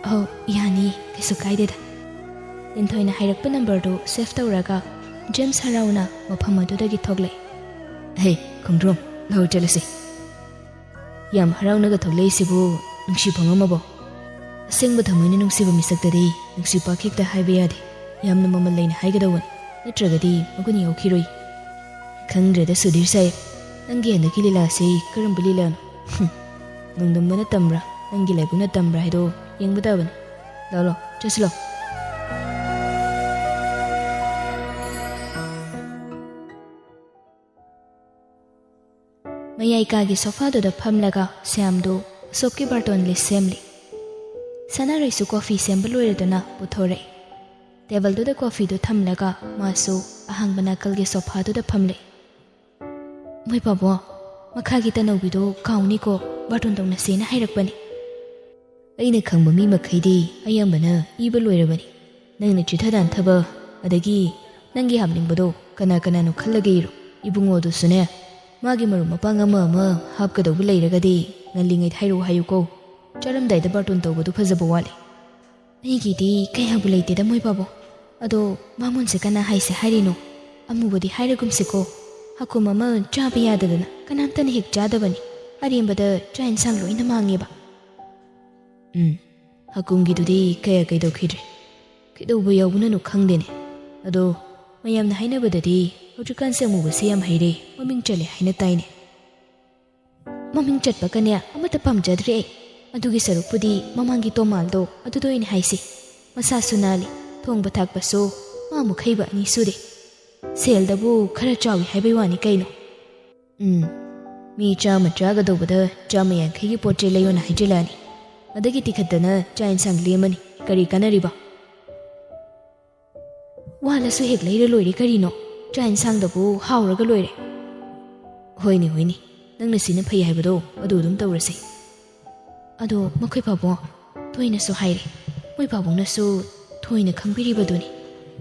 "ꯑꯧ, ꯌꯥꯅꯤ, ꯀꯩꯁꯨ ꯀꯥꯏꯗꯦꯗ꯫" ꯂꯤꯟꯊꯣꯏꯅ ꯍꯥꯏꯔꯛꯄ ꯅꯝꯕꯔꯗꯨ ꯁꯦꯚ ꯇꯧꯔꯒ ꯖꯦꯝꯁ ꯍꯔꯥꯎꯅ ꯃꯐꯝ ꯑꯗꯨꯗꯒꯤ ꯊꯣꯛꯂꯛꯑꯦ꯫ "ꯍꯦ, ꯈꯣꯡꯗ꯭ꯔꯨꯝ, ꯂꯥꯛꯑꯣ ꯆꯠꯂꯁꯤ꯫" "ꯌꯥꯝ ꯍꯔꯥꯎꯅꯒ ꯊꯣꯛꯂꯛꯏꯁꯤꯕꯨ ꯅꯨꯡꯁꯤ ꯐꯪꯉꯝꯃꯕꯣ?" ꯑꯁꯦꯡꯕ ꯊꯃꯣꯏꯅ ꯅꯨꯡꯁꯤꯕ ꯃꯤꯁꯛꯇꯗꯤ ꯅꯨꯡꯁꯤ ꯄꯥꯛ ꯍꯦꯛꯇ ꯍꯥꯏꯕ ꯌꯥꯗꯦ꯫ ꯌꯥꯝꯅ ꯃꯃꯜ ꯂꯩꯅ ꯍꯥꯏꯒꯗꯧꯕꯅꯤ, ꯅꯠꯇ꯭ꯔꯒꯗꯤ ꯃꯒꯨꯟ ꯌꯥꯎꯈꯤꯔꯣꯏ꯫ "ꯈꯪꯗ꯭ꯔꯦꯗ ꯁꯨꯙꯤꯔ ꯁꯥꯍꯦꯕ, ꯅꯪꯒꯤ ꯍꯟꯗꯛꯀꯤ ꯂꯤꯂꯥꯁꯤ ꯀꯔꯝꯕ ꯂꯤꯂꯥꯅꯣ? ꯍꯨꯝ, ꯅꯣꯡꯗꯝꯕꯅ ꯇꯝꯕ꯭ꯔꯥ, ꯅꯪꯒꯤ ꯂꯥꯏꯕꯛꯅ ꯇꯝꯕ꯭ꯔꯥ ꯍꯥꯏꯗꯣ ꯌꯦꯡꯕ ꯇꯥꯕꯅꯤ꯫ ꯂꯥꯛꯑꯣ, ꯂꯥꯛꯑꯣ, ꯆꯠꯁꯤ ꯂꯥꯛꯑꯣ꯫" ꯃꯌꯥꯏ ꯀꯥꯒꯤ ꯁꯣꯐꯥꯗꯨꯗ ꯐꯝꯂꯒ ꯁ꯭ꯌꯥꯝꯗꯨ ꯁꯣꯞꯀꯤ ꯕꯥꯔꯇꯣꯟ ꯂꯤꯁ ꯁꯦꯝꯂꯤ꯫ ꯁꯅꯥꯔꯩꯁꯨ ꯀꯣꯐꯤ ꯁꯦꯝꯕ ꯂꯣꯏꯔꯗꯨꯅ ꯄꯨꯊꯣꯔꯛꯏ꯫ ꯇꯦꯕꯜꯗꯨꯗ ꯀꯣꯐꯤꯗꯨ ꯊꯝꯂꯒ ꯃꯥꯁꯨ ꯑꯍꯥꯡꯕ ꯅꯥꯀꯜꯒꯤ ꯁꯣꯐꯥꯗꯨꯗ ꯐꯝꯂꯦ꯫ "ꯃꯣꯏ ꯄꯥꯕꯣ, ꯃꯈꯥꯒꯤ ꯇꯅꯧꯕꯤꯗꯣ ꯀꯥꯎꯅꯤꯀꯣ, ꯕꯥꯔꯇꯣꯟ ꯇꯧꯅꯁꯦꯅ ꯍꯥꯏꯔꯛꯄꯅꯤ꯫" "ꯑꯩꯅ ꯈꯪꯕ ꯃꯤ ꯃꯈꯩꯗꯤ ꯑꯌꯥꯝꯕꯅ ꯏꯕ ꯂꯣꯏꯔꯕꯅꯤ꯫ ꯅꯪꯅ ꯆꯤꯊ ꯅꯥꯟꯊꯕ, ꯑꯗꯒꯤ ꯅꯪꯒꯤ ꯍꯥꯞꯅꯤꯡꯕꯗꯣ ꯀꯅꯥ ꯀꯅꯥꯅꯣ ꯈꯜꯂꯒ ꯏꯔꯣ꯫ ꯏꯕꯨꯡꯉꯣꯗꯨꯁꯨꯅꯦ, ꯃꯥꯒꯤ ꯃꯔꯨꯞ ꯃꯄꯥꯡ ꯑꯃ ꯑꯃ ꯍꯥꯞꯀꯗꯧꯕ ꯂꯩꯔꯒꯗꯤ ꯉꯜꯂꯤꯉꯩꯗ ꯍꯥꯏꯔꯛꯑꯣ ꯍꯥꯏꯌꯨꯀꯣ꯫ ꯆꯥꯔꯝꯗꯥꯏꯗ ꯕꯥꯔꯇꯣꯟ ꯇꯧꯕꯗꯨ ꯐꯖꯕ ꯋꯥꯠꯂꯤ꯫" "ꯑꯩꯒꯤꯗꯤ ꯀꯌꯥꯕꯨ ꯂꯩꯇꯦꯗ ꯃꯣꯏ ꯄꯥꯕꯣ꯫ ꯑꯗꯣ ꯕꯥꯃꯣꯟꯁꯦ ꯀꯅꯥ ꯍꯥꯏꯁꯦ ꯍꯥꯏꯔꯤꯅꯣ? ꯑꯃꯨꯕꯗꯤ ꯍꯥꯏꯔꯒꯨꯝꯁꯤꯀꯣ, ꯍꯀꯨꯝ ꯑꯃ ꯆꯥꯕ ꯌꯥꯗꯗꯅ ꯀꯅꯥꯝꯇꯅ ꯍꯦꯛ ꯆꯥꯗꯕꯅꯤ꯫ ꯑꯔꯦꯝꯕꯗ ꯆꯥꯛ ꯏꯟꯁꯥꯡ ꯂꯣꯏꯅ ꯃꯥꯡꯉꯦꯕ꯫ ꯎꯝ, ꯍꯀꯨꯝꯒꯤꯗꯨꯗꯤ ꯀꯌꯥ ꯀꯩꯗꯧꯈꯤꯗ꯭ꯔꯦ꯫ ꯀꯩꯗꯧꯕ ꯌꯥꯎꯕꯅꯅꯣ ꯈꯪꯗꯦꯅꯦ꯫ ꯑꯗꯣ ꯃꯌꯥꯝꯅ ꯍꯥꯏꯅꯕꯗꯗꯤ ꯍꯧꯖꯤꯛꯀꯥꯟꯁꯦ ꯑꯃꯨꯕꯁꯦ ꯌꯥꯝ ꯍꯩꯔꯦ, ꯃꯃꯤꯡ ꯆꯠꯂꯦ ꯍꯥꯏꯅ ꯇꯥꯏꯅꯦ꯫ ꯃꯃꯤꯡ ꯆꯠꯄꯒꯅꯦ ꯑꯃꯠꯇ ꯄꯥꯝꯖꯗ꯭ꯔꯦ ꯑꯩ꯫ ꯑꯗꯨꯒꯤ ꯁꯔꯨꯛꯄꯨꯗꯤ ꯃꯃꯥꯡꯒꯤ ꯇꯣꯃꯥꯜꯗꯣ ꯑꯗꯨꯗ ꯑꯣꯏꯅ ꯍꯥꯏꯁꯤ꯫ ꯃꯁꯥꯁꯨ ꯅꯥꯜꯂꯤ, ꯊꯣꯡꯕ ꯊꯥꯛꯄꯁꯨ ꯃꯥ ꯃꯨꯛ ꯍꯩꯕ ꯑꯅꯤ ꯁꯨꯔꯦ꯫ ꯁꯦꯜꯗꯕꯨ ꯈꯔ ꯆꯥꯎꯏ ꯍꯥꯏꯕꯩ ꯋꯥꯅꯤ ꯀꯩꯅꯣ꯫ ꯎꯝ, ꯃꯤ ꯆꯥꯝꯃ ꯆꯥꯒꯗꯧꯕꯗ ꯆꯥꯝꯃ ꯌꯥꯡꯈꯩꯒꯤ ꯄꯣꯠ ꯆꯩ ꯂꯩꯌꯣꯅ ꯍꯥꯏꯖꯤꯜꯂꯛꯑꯅꯤ꯫ ꯑꯗꯒꯤ ꯇꯤꯈꯠꯇꯅ ꯆꯥꯛ ꯏꯟꯁꯥꯡ ꯂꯦꯝꯃꯅꯤ꯫ ꯀꯔꯤ ꯀꯥꯟꯅꯔꯤꯕ? ꯋꯥꯠꯂꯁꯨ ꯍꯦꯛ ꯂꯩꯔ ꯂꯣꯏꯔꯦ ꯀꯔꯤꯅꯣ? ꯆꯥꯛ ꯏꯟꯁꯥꯡꯗꯕꯨ ꯍꯥꯎꯔꯒ ꯂꯣꯏꯔꯦ꯫ ꯍꯣꯏꯅꯦ, ꯍꯣꯏꯅꯦ, ꯅꯪꯅ ꯁꯤꯅ ꯐꯩ ꯍꯥꯏꯕꯗꯣ ꯑꯗꯨ ꯑꯗꯨꯝ ꯇꯧꯔꯁꯦ꯫ ꯑꯗꯣ ꯃꯈꯣꯏ ꯄꯥꯕꯨꯡ ꯊꯣꯏꯅꯁꯨ ꯍꯥꯏꯔꯦ, ꯃꯣꯏ ꯄꯥꯕꯨꯡꯅꯁꯨ ꯊꯣꯏꯅ ꯈꯪꯕꯤꯔꯤꯕꯗꯨꯅꯤ꯫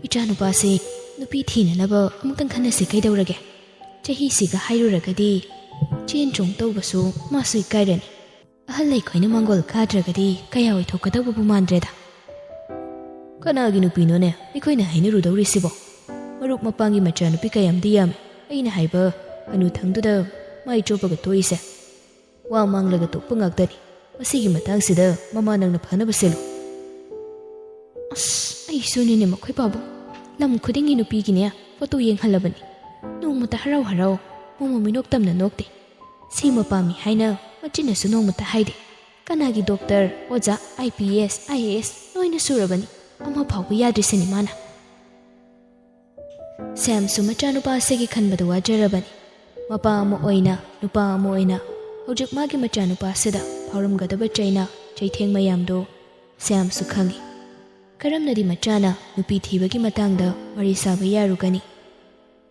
ꯏꯆꯥꯅꯨꯄꯥꯁꯦ ꯅꯨꯄꯤ ꯊꯤꯅꯅꯕ ꯑꯃꯨꯛꯇꯪ ꯈꯟꯅꯁꯤ ꯀꯩꯗꯧꯔꯒꯦ? ꯆꯍꯤꯁꯤꯒ ꯍꯥꯏꯔꯨꯔꯒꯗꯤ ꯆꯦꯟ ꯆꯣꯡ ꯇꯧꯕꯁꯨ ꯃꯥꯁꯨ ꯏꯀꯥꯏꯔꯅꯤ꯫ ꯑꯍꯜ ꯑꯩꯈꯣꯏꯅ ꯃꯥꯡꯒꯣꯜ ꯀꯥꯗ꯭ꯔꯒꯗꯤ ꯀꯌꯥ ꯑꯣꯏꯊꯣꯛꯀꯗꯧꯕꯕꯨ ꯃꯥꯟꯗ꯭ꯔꯦꯗ꯫ ꯀꯅꯥꯒꯤ ꯅꯨꯄꯤꯅꯣꯅꯦ ꯑꯩꯈꯣꯏꯅ ꯍꯥꯏꯅꯔꯨꯗꯧꯔꯤꯁꯤꯕꯣ? ꯃꯔꯨꯞ ꯃꯄꯥꯡꯒꯤ ꯃꯆꯥꯅꯨꯄꯤ ꯀꯌꯥꯝꯗꯤ ꯌꯥꯝꯃꯤ, ꯑꯩꯅ ꯍꯥꯏꯕ ꯍꯅꯨꯊꯪꯗꯨꯗ ꯃꯥꯏ ꯆꯣꯞꯄꯒ ꯇꯣꯛꯏꯁꯦ꯫ ꯋꯥ ꯃꯥꯡꯂꯒ ꯇꯣꯛꯄ ꯉꯥꯛꯇꯅꯤ꯫ ꯃꯁꯤꯒꯤ ꯃꯇꯥꯡꯁꯤꯗ ꯃꯃꯥ ꯅꯪꯅ ꯐꯅꯕ ꯁꯤꯜꯂꯨ꯫ ꯑꯁ, ꯑꯩꯁꯨꯅꯤꯅꯦ ꯃꯈꯣꯏ ꯄꯥꯕꯨꯡ꯫ ꯂꯝ ꯈꯨꯗꯤꯡꯒꯤ ꯅꯨꯄꯤꯒꯤꯅꯦ ꯐꯣꯇꯣ ꯌꯦꯡꯍꯜꯂꯕꯅꯤ꯫ ꯅꯣꯡꯃꯇ ꯍꯔꯥꯎ ꯍꯔꯥꯎ ꯃꯃꯧ ꯃꯤꯅꯣꯛ ꯇꯝꯅ ꯅꯣꯛꯇꯦ꯫ ꯁꯤꯃ ꯄꯥꯝꯃꯤ ꯍꯥꯏꯅ ꯃꯆꯤꯟꯅꯁꯨ ꯅꯣꯡꯃꯇ ꯍꯥꯏꯗꯦ꯫ ꯀꯅꯥꯒꯤ ꯗꯣꯛꯇꯔ, ꯑꯣꯖꯥ, I P S, I A S ꯂꯣꯏꯅ ꯁꯨꯔꯕꯅꯤ꯫ ꯑꯃ ꯐꯥꯎꯕ ꯌꯥꯗ꯭ꯔꯤꯁꯤꯅꯤ ꯃꯥꯅ꯫ ꯁ꯭ꯌꯥꯝꯁꯨ ꯃꯆꯥꯅꯨꯄꯥ ꯑꯁꯤꯒꯤ ꯈꯟꯕꯗ ꯋꯥꯖꯔꯕꯅꯤ꯫ ꯃꯄꯥ ꯑꯃ ꯑꯣꯏꯅ, ꯅꯨꯄꯥ ꯑꯃ ꯑꯣꯏꯅ ꯍꯧꯖꯤꯛ ꯃꯥꯒꯤ ꯃꯆꯥꯅꯨꯄꯥ ꯑꯁꯤꯗ ꯐꯥꯎꯔꯝꯒꯗꯕ ꯆꯩꯅꯥ ꯆꯩꯊꯦꯡ ꯃꯌꯥꯝꯗꯣ ꯁ꯭ꯌꯥꯝꯁꯨ ꯈꯪꯏ꯫ ꯀꯔꯝꯅꯗꯤ ꯃꯆꯥꯅ ꯅꯨꯄꯤ ꯊꯤꯕꯒꯤ ꯃꯇꯥꯡꯗ ꯋꯥꯔꯤ ꯁꯥꯕ ꯌꯥꯔꯨꯒꯅꯤ?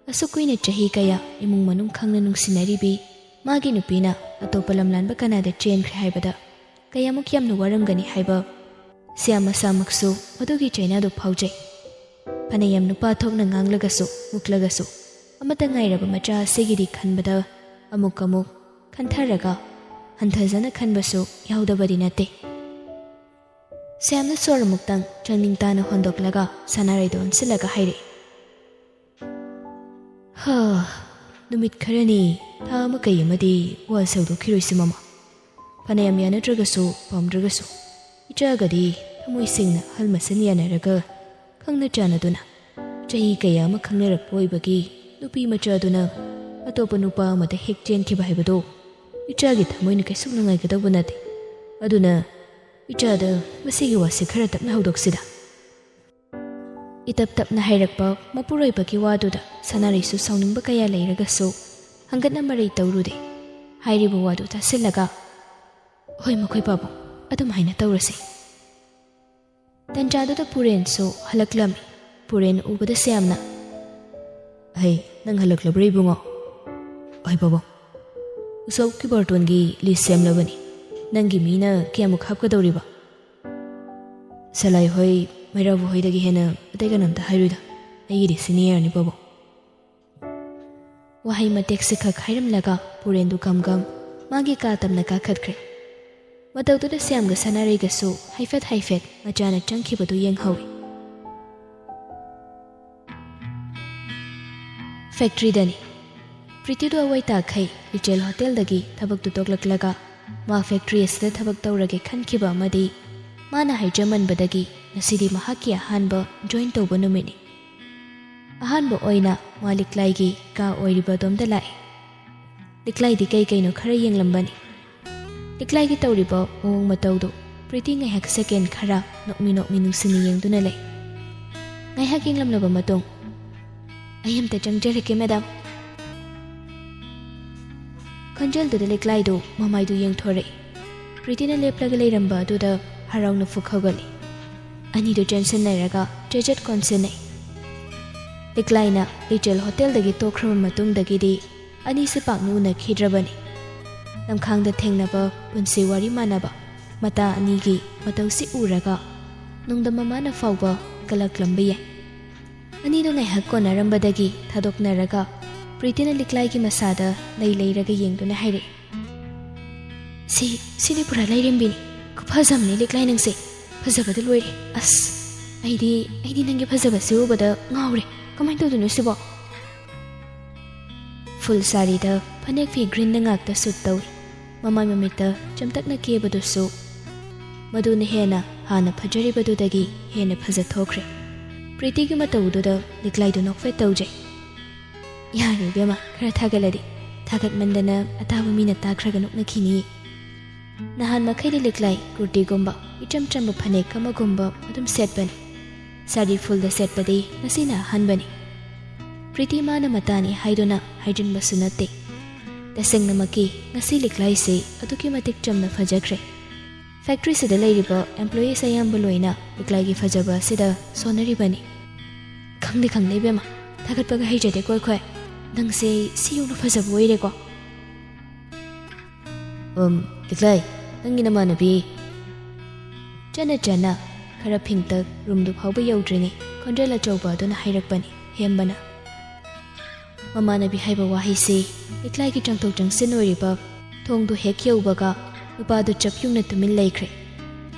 ꯑꯁꯨꯛ ꯀꯨꯏꯅ ꯆꯍꯤ ꯀꯌꯥ ꯏꯃꯨꯡ ꯃꯅꯨꯡ ꯈꯪꯅ ꯅꯨꯡꯁꯤꯅꯔꯤꯕꯤ ꯃꯥꯒꯤ ꯅꯨꯄꯤꯅ ꯑꯇꯣꯞꯄ ꯂꯝꯂꯥꯟꯕ ꯀꯅꯥꯗ ꯆꯦꯟꯈ꯭ꯔꯦ ꯍꯥꯏꯕꯗ ꯀꯌꯥꯃꯨꯛ ꯌꯥꯝꯅ ꯋꯥꯔꯝꯒꯅꯤ ꯍꯥꯏꯕ ꯁ꯭ꯌꯥꯝ ꯃꯁꯥꯃꯛꯁꯨ ꯃꯗꯨꯒꯤ ꯆꯩꯅꯥꯗꯨ ꯐꯥꯎꯖꯩ꯫ ꯐꯅꯌꯥꯝ ꯅꯨꯄꯥ ꯊꯣꯛꯅ ꯉꯥꯡꯂꯒꯁꯨ ꯃꯨꯛꯂꯒꯁꯨ ꯑꯃꯠꯇ ꯉꯥꯏꯔꯕ ꯃꯆꯥ ꯑꯁꯤꯒꯤꯗꯤ ꯈꯟꯕꯗ ꯑꯃꯨꯛ ꯑꯃꯨꯛ ꯈꯟꯊꯔꯒ ꯍꯟꯊꯖꯅ ꯈꯟꯕꯁꯨ ꯌꯥꯎꯗꯕꯗꯤ ꯅꯠꯇꯦ꯫ ꯁ꯭ꯌꯥꯝꯅ ꯁꯣꯔ ꯑꯃꯨꯛꯇꯪ ꯆꯪꯅꯤꯡ ꯇꯥꯅ ꯍꯣꯟꯗꯣꯛꯂꯒ ꯁꯅꯥꯔꯩꯗ ꯑꯣꯟꯁꯤꯜꯂꯒ ꯍꯥꯏꯔꯛꯏ, ꯍꯥ, ꯅꯨꯃꯤꯠ ꯈꯔꯅꯤ, ꯊꯥ ꯑꯃ ꯀꯩ ꯑꯃꯗꯤ ꯋꯥ ꯁꯧꯗꯣꯛꯈꯤꯔꯣꯏꯁꯤ ꯃꯃꯥ꯫ ꯐꯅꯌꯥꯝ ꯌꯥꯅꯗ꯭ꯔꯒꯁꯨ, ꯄꯥꯝꯗ꯭ꯔꯒꯁꯨ, ꯏꯆꯥꯒꯗꯤ ꯊꯃꯣꯏ ꯁꯦꯡꯅ ꯍꯜ ꯃꯁꯟ ꯌꯥꯅꯔꯒ, ꯈꯪꯅ ꯆꯥꯟꯅꯗꯨꯅ ꯆꯍꯤ ꯀꯌꯥ ꯑꯃ ꯈꯪꯅꯔꯛꯄ ꯑꯣꯏꯕꯒꯤ, ꯅꯨꯄꯤ ꯃꯆꯥꯗꯨꯅ ꯑꯇꯣꯞꯄ ꯅꯨꯄꯥ ꯑꯃꯗ ꯍꯦꯛ ꯆꯦꯟꯈꯤꯕ ꯍꯥꯏꯕꯗꯣ ꯏꯆꯥꯒꯤ ꯊꯃꯣꯏꯅ ꯀꯩꯁꯨ ꯅꯨꯡꯉꯥꯏꯒꯗꯧꯕ ꯅꯠꯇꯦ꯫ ꯑꯗꯨꯅ ꯏꯆꯥꯗ ꯃꯁꯤꯒꯤ ꯋꯥꯁꯦ ꯈꯔ ꯇꯞꯅ ꯍꯧꯗꯣꯛꯁꯤꯗ꯫ ꯏꯇꯞ ꯇꯞꯅ ꯍꯥꯏꯔꯛꯄ ꯃꯄꯨꯔꯣꯏꯕꯒꯤ ꯋꯥꯗꯨꯗ ꯁꯅꯥꯔꯩꯁꯨ ꯁꯥꯎꯅꯤꯡꯕ ꯀꯌꯥ ꯂꯩꯔꯒꯁꯨ ꯍꯪꯒꯠꯅ ꯃꯔꯩ ꯇꯧꯔꯨꯗꯦ꯫ ꯍꯥꯏꯔꯤꯕ ꯋꯥꯗꯨ ꯇꯥꯁꯤꯜꯂꯒ, "ꯍꯣꯏ ꯃꯈꯣꯏ ꯄꯥꯕꯨꯡ, ꯑꯗꯨꯝꯍꯥꯏꯅ ꯇꯧꯔꯁꯤ꯫" ꯇꯟꯖꯥꯗꯨꯗ ꯄꯨꯔꯦꯟꯁꯨ ꯍꯜꯂꯛꯂꯝꯃꯤ꯫ ꯄꯨꯔꯦꯟ ꯎꯕꯗ ꯁ꯭ꯌꯥꯝꯅ, "ꯍꯩ, ꯅꯪ ꯍꯜꯂꯛꯂꯕ꯭ꯔꯥ ꯏꯕꯨꯡꯉꯣ?" "ꯍꯣꯏ ꯄꯥꯕꯨꯡ, ꯎꯁꯣꯞꯀꯤ ꯕꯥꯔꯇꯣꯟꯒꯤ ꯂꯤꯁ ꯁꯦꯝꯂꯕꯅꯤ꯫ ꯅꯪꯒꯤ ꯃꯤꯅ ꯀꯌꯥꯃꯨꯛ ꯍꯥꯞꯀꯗꯧꯔꯤꯕ?" "ꯁꯂꯥꯏ ꯍꯣꯏ, ꯃꯩꯔꯥꯕꯨ ꯍꯣꯏꯗꯒꯤ ꯍꯦꯟꯅ ꯑꯇꯩ ꯀꯅꯥꯝꯇ ꯍꯥꯏꯔꯣꯏꯗ꯫ ꯑꯩꯒꯤꯗꯤ ꯁꯤꯅꯤꯌꯔꯅꯤ ꯄꯥꯕꯨꯡ꯫" ꯋꯥꯍꯩ ꯃꯇꯦꯛꯁꯤꯈꯛ ꯍꯥꯏꯔꯝꯂꯒ ꯄꯨꯔꯦꯟꯗꯨ ꯒꯝ ꯒꯝ ꯃꯥꯒꯤ ꯀꯥ ꯇꯝꯅ ꯀꯥꯈꯠꯈ꯭ꯔꯦ꯫ ꯃꯇꯧꯗꯨꯗ ꯁ꯭ꯌꯥꯝꯒ ꯁꯅꯥꯔꯩꯒꯁꯨ ꯍꯥꯏꯐꯦꯠ ꯍꯥꯏꯐꯦꯠ ꯃꯆꯥꯅ ꯆꯪꯈꯤꯕꯗꯨ ꯌꯦꯡꯍꯧꯏ꯫ ꯐꯦꯛꯇ꯭ꯔꯤꯗꯅꯤ꯫ ꯄ꯭ꯔꯤꯇꯤꯗꯨ ꯑꯋꯥꯏ ꯇꯥꯈꯩ ꯔꯤꯆꯦꯜ ꯍꯣꯇꯦꯜꯗꯒꯤ ꯊꯕꯛꯇꯨ ꯇꯣꯛꯂꯛꯂꯒ ꯃꯥ ꯐꯦꯛꯇ꯭ꯔꯤ ꯑꯁꯤꯗ ꯊꯕꯛ ꯇꯧꯔꯒꯦ ꯈꯟꯈꯤꯕ ꯑꯃꯗꯤ ꯃꯥꯅ ꯍꯥꯏꯖꯃꯟꯕꯗꯒꯤ ꯉꯁꯤꯗꯤ ꯃꯍꯥꯛꯀꯤ ꯑꯍꯥꯟꯕ ꯖꯣꯏꯟ ꯇꯧꯕ ꯅꯨꯃꯤꯠꯅꯤ꯫ ꯑꯍꯥꯟꯕ ꯑꯣꯏꯅ ꯃꯥ ꯂꯤꯛꯂꯥꯏꯒꯤ ꯀꯥ ꯑꯣꯏꯔꯤꯕ ꯑꯗꯣꯝꯗ ꯂꯥꯛꯏ꯫ ꯂꯤꯛꯂꯥꯏꯗꯤ ꯀꯩ ꯀꯩꯅꯣ ꯈꯔ ꯌꯦꯡꯂꯝꯕꯅꯤ꯫ ꯂꯤꯛꯂꯥꯏꯒꯤ ꯇꯧꯔꯤꯕ ꯃꯑꯣꯡ ꯃꯇꯧꯗꯨ ꯄ꯭ꯔꯤꯇꯤ ꯉꯥꯏꯍꯥꯛ ꯁꯦꯀꯦꯟ ꯈꯔ ꯅꯣꯛꯃꯤ ꯅꯣꯛꯃꯤ ꯅꯨꯡꯁꯤꯅ ꯌꯦꯡꯗꯨꯅ ꯂꯩ꯫ ꯉꯥꯏꯍꯥꯛ ꯌꯦꯡꯂꯝꯂꯕ ꯃꯇꯨꯡ, "ꯑꯩ ꯑꯝꯇ ꯆꯪꯖꯔꯛꯀꯦ, ꯃꯦꯗꯥꯝ꯫" ꯈꯣꯟꯖꯦꯜꯗꯨꯗ ꯂꯤꯛꯂꯥꯏꯗꯨ ꯃꯃꯥꯏꯗꯨ ꯌꯦꯡꯊꯣꯔꯛꯏ꯫ ꯄ꯭ꯔꯤꯇꯤꯅ ꯂꯦꯞꯂꯒ ꯂꯩꯔꯝꯕ ꯑꯗꯨꯗ ꯍꯔꯥꯎꯅ ꯐꯨꯛ ꯍꯧꯒꯠꯂꯤ꯫ ꯑꯅꯤꯗꯨ ꯆꯦꯟꯁꯤꯟꯅꯔꯒ ꯆꯦꯖꯠ ꯀꯣꯟꯁꯤꯟꯅꯩ꯫ ꯂꯤꯛꯂꯥꯏꯅ ꯔꯤꯆꯦꯜ ꯍꯣꯇꯦꯜꯗꯒꯤ ꯇꯣꯛꯈ꯭ꯔꯕ ꯃꯇꯨꯡꯗꯒꯤꯗꯤ ꯑꯅꯤꯁꯤ ꯄꯥꯛꯅ ꯎꯅꯈꯤꯗ꯭ꯔꯕꯅꯤ꯫ ꯂꯝꯈꯥꯡꯗ ꯊꯦꯡꯅꯕ ꯄꯨꯟꯁꯤ ꯋꯥꯔꯤ ꯃꯥꯟꯅꯕ ꯃꯇꯥ ꯑꯅꯤꯒꯤ ꯃꯇꯧꯁꯤ ꯎꯔꯒ ꯅꯨꯡꯗꯝ ꯃꯃꯥꯅ ꯐꯥꯎꯕ ꯀꯂꯛꯂꯝꯕ ꯌꯥꯏ꯫ ꯑꯅꯤꯗꯣ ꯉꯥꯏꯍꯥꯛ ꯀꯣꯟꯅꯔꯝꯕꯗꯒꯤ ꯊꯥꯗꯣꯛꯅꯔꯒ ꯄ꯭ꯔꯤꯇꯤꯅ ꯂꯤꯛꯂꯥꯏꯒꯤ ꯃꯁꯥꯗ ꯂꯩ ꯂꯩꯔꯒ ꯌꯦꯡꯗꯨꯅ ꯍꯥꯏꯔꯛꯏ, "ꯁꯤ, ꯁꯤꯗꯤ ꯄꯨꯔꯥ ꯂꯥꯏꯔꯦꯝꯕꯤꯅꯤ꯫ ꯈꯨꯐꯖ ꯑꯃꯅꯤ ꯂꯤꯛꯂꯥꯏ ꯅꯪꯁꯦ꯫ ꯐꯖꯕꯗ ꯂꯣꯏꯔꯦ꯫ ꯑꯁ, ꯑꯩꯗꯤ, ꯑꯩꯗꯤ ꯅꯪꯒꯤ ꯐꯖꯕꯁꯤ ꯎꯕꯗ ꯉꯥꯎꯔꯦ꯫ ꯀꯃꯥꯏꯅ ꯇꯧꯗꯣꯏꯅꯣ ꯁꯤꯕꯣ?" ꯐꯨꯜ ꯁꯥꯔꯤꯗ ꯐꯅꯦꯛ ꯐꯤ ꯒ꯭ꯔꯤꯟꯅ ꯉꯥꯛꯇ ꯁꯨꯠ ꯇꯧꯏ꯫ ꯃꯃꯥꯏ ꯃꯃꯤꯠꯇ ꯆꯝꯇꯛꯅ ꯀꯦꯕꯗꯨꯁꯨ ꯃꯗꯨꯅ ꯍꯦꯟꯅ ꯍꯥꯟꯅ ꯐꯖꯔꯤꯕꯗꯨꯗꯒꯤ ꯍꯦꯟꯅ ꯐꯖ ꯊꯣꯛꯈ꯭ꯔꯦ꯫ ꯄ꯭ꯔꯤꯇꯤꯒꯤ ꯃꯇꯧꯗꯨꯗ ꯂꯤꯛꯂꯥꯏꯗꯨ ꯅꯣꯛꯐꯦꯠ ꯇꯧꯖꯩ꯫ "ꯌꯥꯔꯦ ꯏꯕꯦꯝꯃ, ꯈꯔ ꯊꯥꯒꯠꯂꯗꯤ꯫ ꯊꯥꯒꯠꯃꯟꯗꯅ ꯑꯇꯥꯕ ꯃꯤꯅ ꯇꯥꯈ꯭ꯔꯒ ꯅꯣꯛꯅꯈꯤꯅꯤꯌꯦ꯫ ꯅꯍꯥꯟ ꯃꯈꯩꯗꯤ ꯂꯤꯛꯂꯥꯏ ꯀꯨꯔꯇꯤꯒꯨꯝꯕ ꯏꯆꯝ ꯆꯝꯕ ꯐꯅꯦꯛ ꯑꯃꯒꯨꯝꯕ ꯑꯗꯨꯝ ꯁꯦꯠꯄꯅꯤ꯫ ꯁꯥꯔꯤ ꯐꯨꯜꯗ ꯁꯦꯠꯄꯗꯤ ꯉꯁꯤꯅ ꯑꯍꯥꯟꯕꯅꯤ꯫" ꯄ꯭ꯔꯤꯇꯤ ꯃꯥꯅ ꯃꯇꯥꯅꯤ ꯍꯥꯏꯗꯨꯅ ꯍꯥꯏꯖꯤꯟꯕꯁꯨ ꯅꯠꯇꯦ꯫ ꯇꯁꯦꯡꯅꯃꯛꯀꯤ ꯉꯁꯤ ꯂꯤꯛꯂꯥꯏꯁꯤ ꯑꯗꯨꯛꯀꯤ ꯃꯇꯤꯛ ꯆꯝꯅ ꯐꯖꯈ꯭ꯔꯦ꯫ ꯐꯦꯛꯇ꯭ꯔꯤꯁꯤꯗ ꯂꯩꯔꯤꯕ ꯑꯦꯝꯄ꯭ꯂꯣꯌꯤꯁ ꯑꯌꯥꯝꯕ ꯂꯣꯏꯅ ꯂꯤꯛꯂꯥꯏꯒꯤ ꯐꯖꯕ ꯑꯁꯤꯗ ꯁꯣꯟꯅꯔꯤꯕꯅꯤ꯫ "ꯈꯪꯗꯦ, ꯈꯪꯗꯦ ꯏꯕꯦꯝꯃ, ꯊꯥꯒꯠꯄꯒ ꯍꯩꯖꯗꯦꯀꯣ ꯑꯩꯈꯣꯏ꯫ ꯅꯪꯁꯦ ꯁꯤ ꯌꯧꯅ ꯐꯖꯕ ꯑꯣꯏꯔꯦꯀꯣ꯫" "ꯑꯝ, ꯂꯤꯛꯂꯥꯏ, ꯅꯪꯒꯤ ꯅꯃꯥꯟꯅꯕꯤ꯫" ꯆꯠꯅ ꯆꯠꯅ ꯈꯔ ꯐꯤꯡꯇꯛ ꯔꯨꯝꯗꯨ ꯐꯥꯎꯕ ꯌꯧꯗ꯭ꯔꯤꯉꯩ ꯈꯣꯟꯖꯦꯜ ꯑꯆꯧꯕ ꯑꯗꯨꯅ ꯍꯥꯏꯔꯛꯄꯅꯤ ꯍꯦꯝꯕꯅ꯫ ꯃꯃꯥꯟꯅꯕꯤ ꯍꯥꯏꯕ ꯋꯥꯍꯩꯁꯤ ꯂꯤꯛꯂꯥꯏꯒꯤ ꯆꯪꯊꯣꯛ ꯆꯪꯁꯤꯟ ꯑꯣꯏꯔꯤꯕ ꯊꯣꯡꯗꯨ ꯍꯦꯛ ꯌꯧꯕꯒ ꯅꯨꯄꯥꯗꯨ ꯆꯞ ꯌꯨꯡꯅ ꯇꯨꯃꯤꯟ ꯂꯩꯈ꯭ꯔꯦ꯫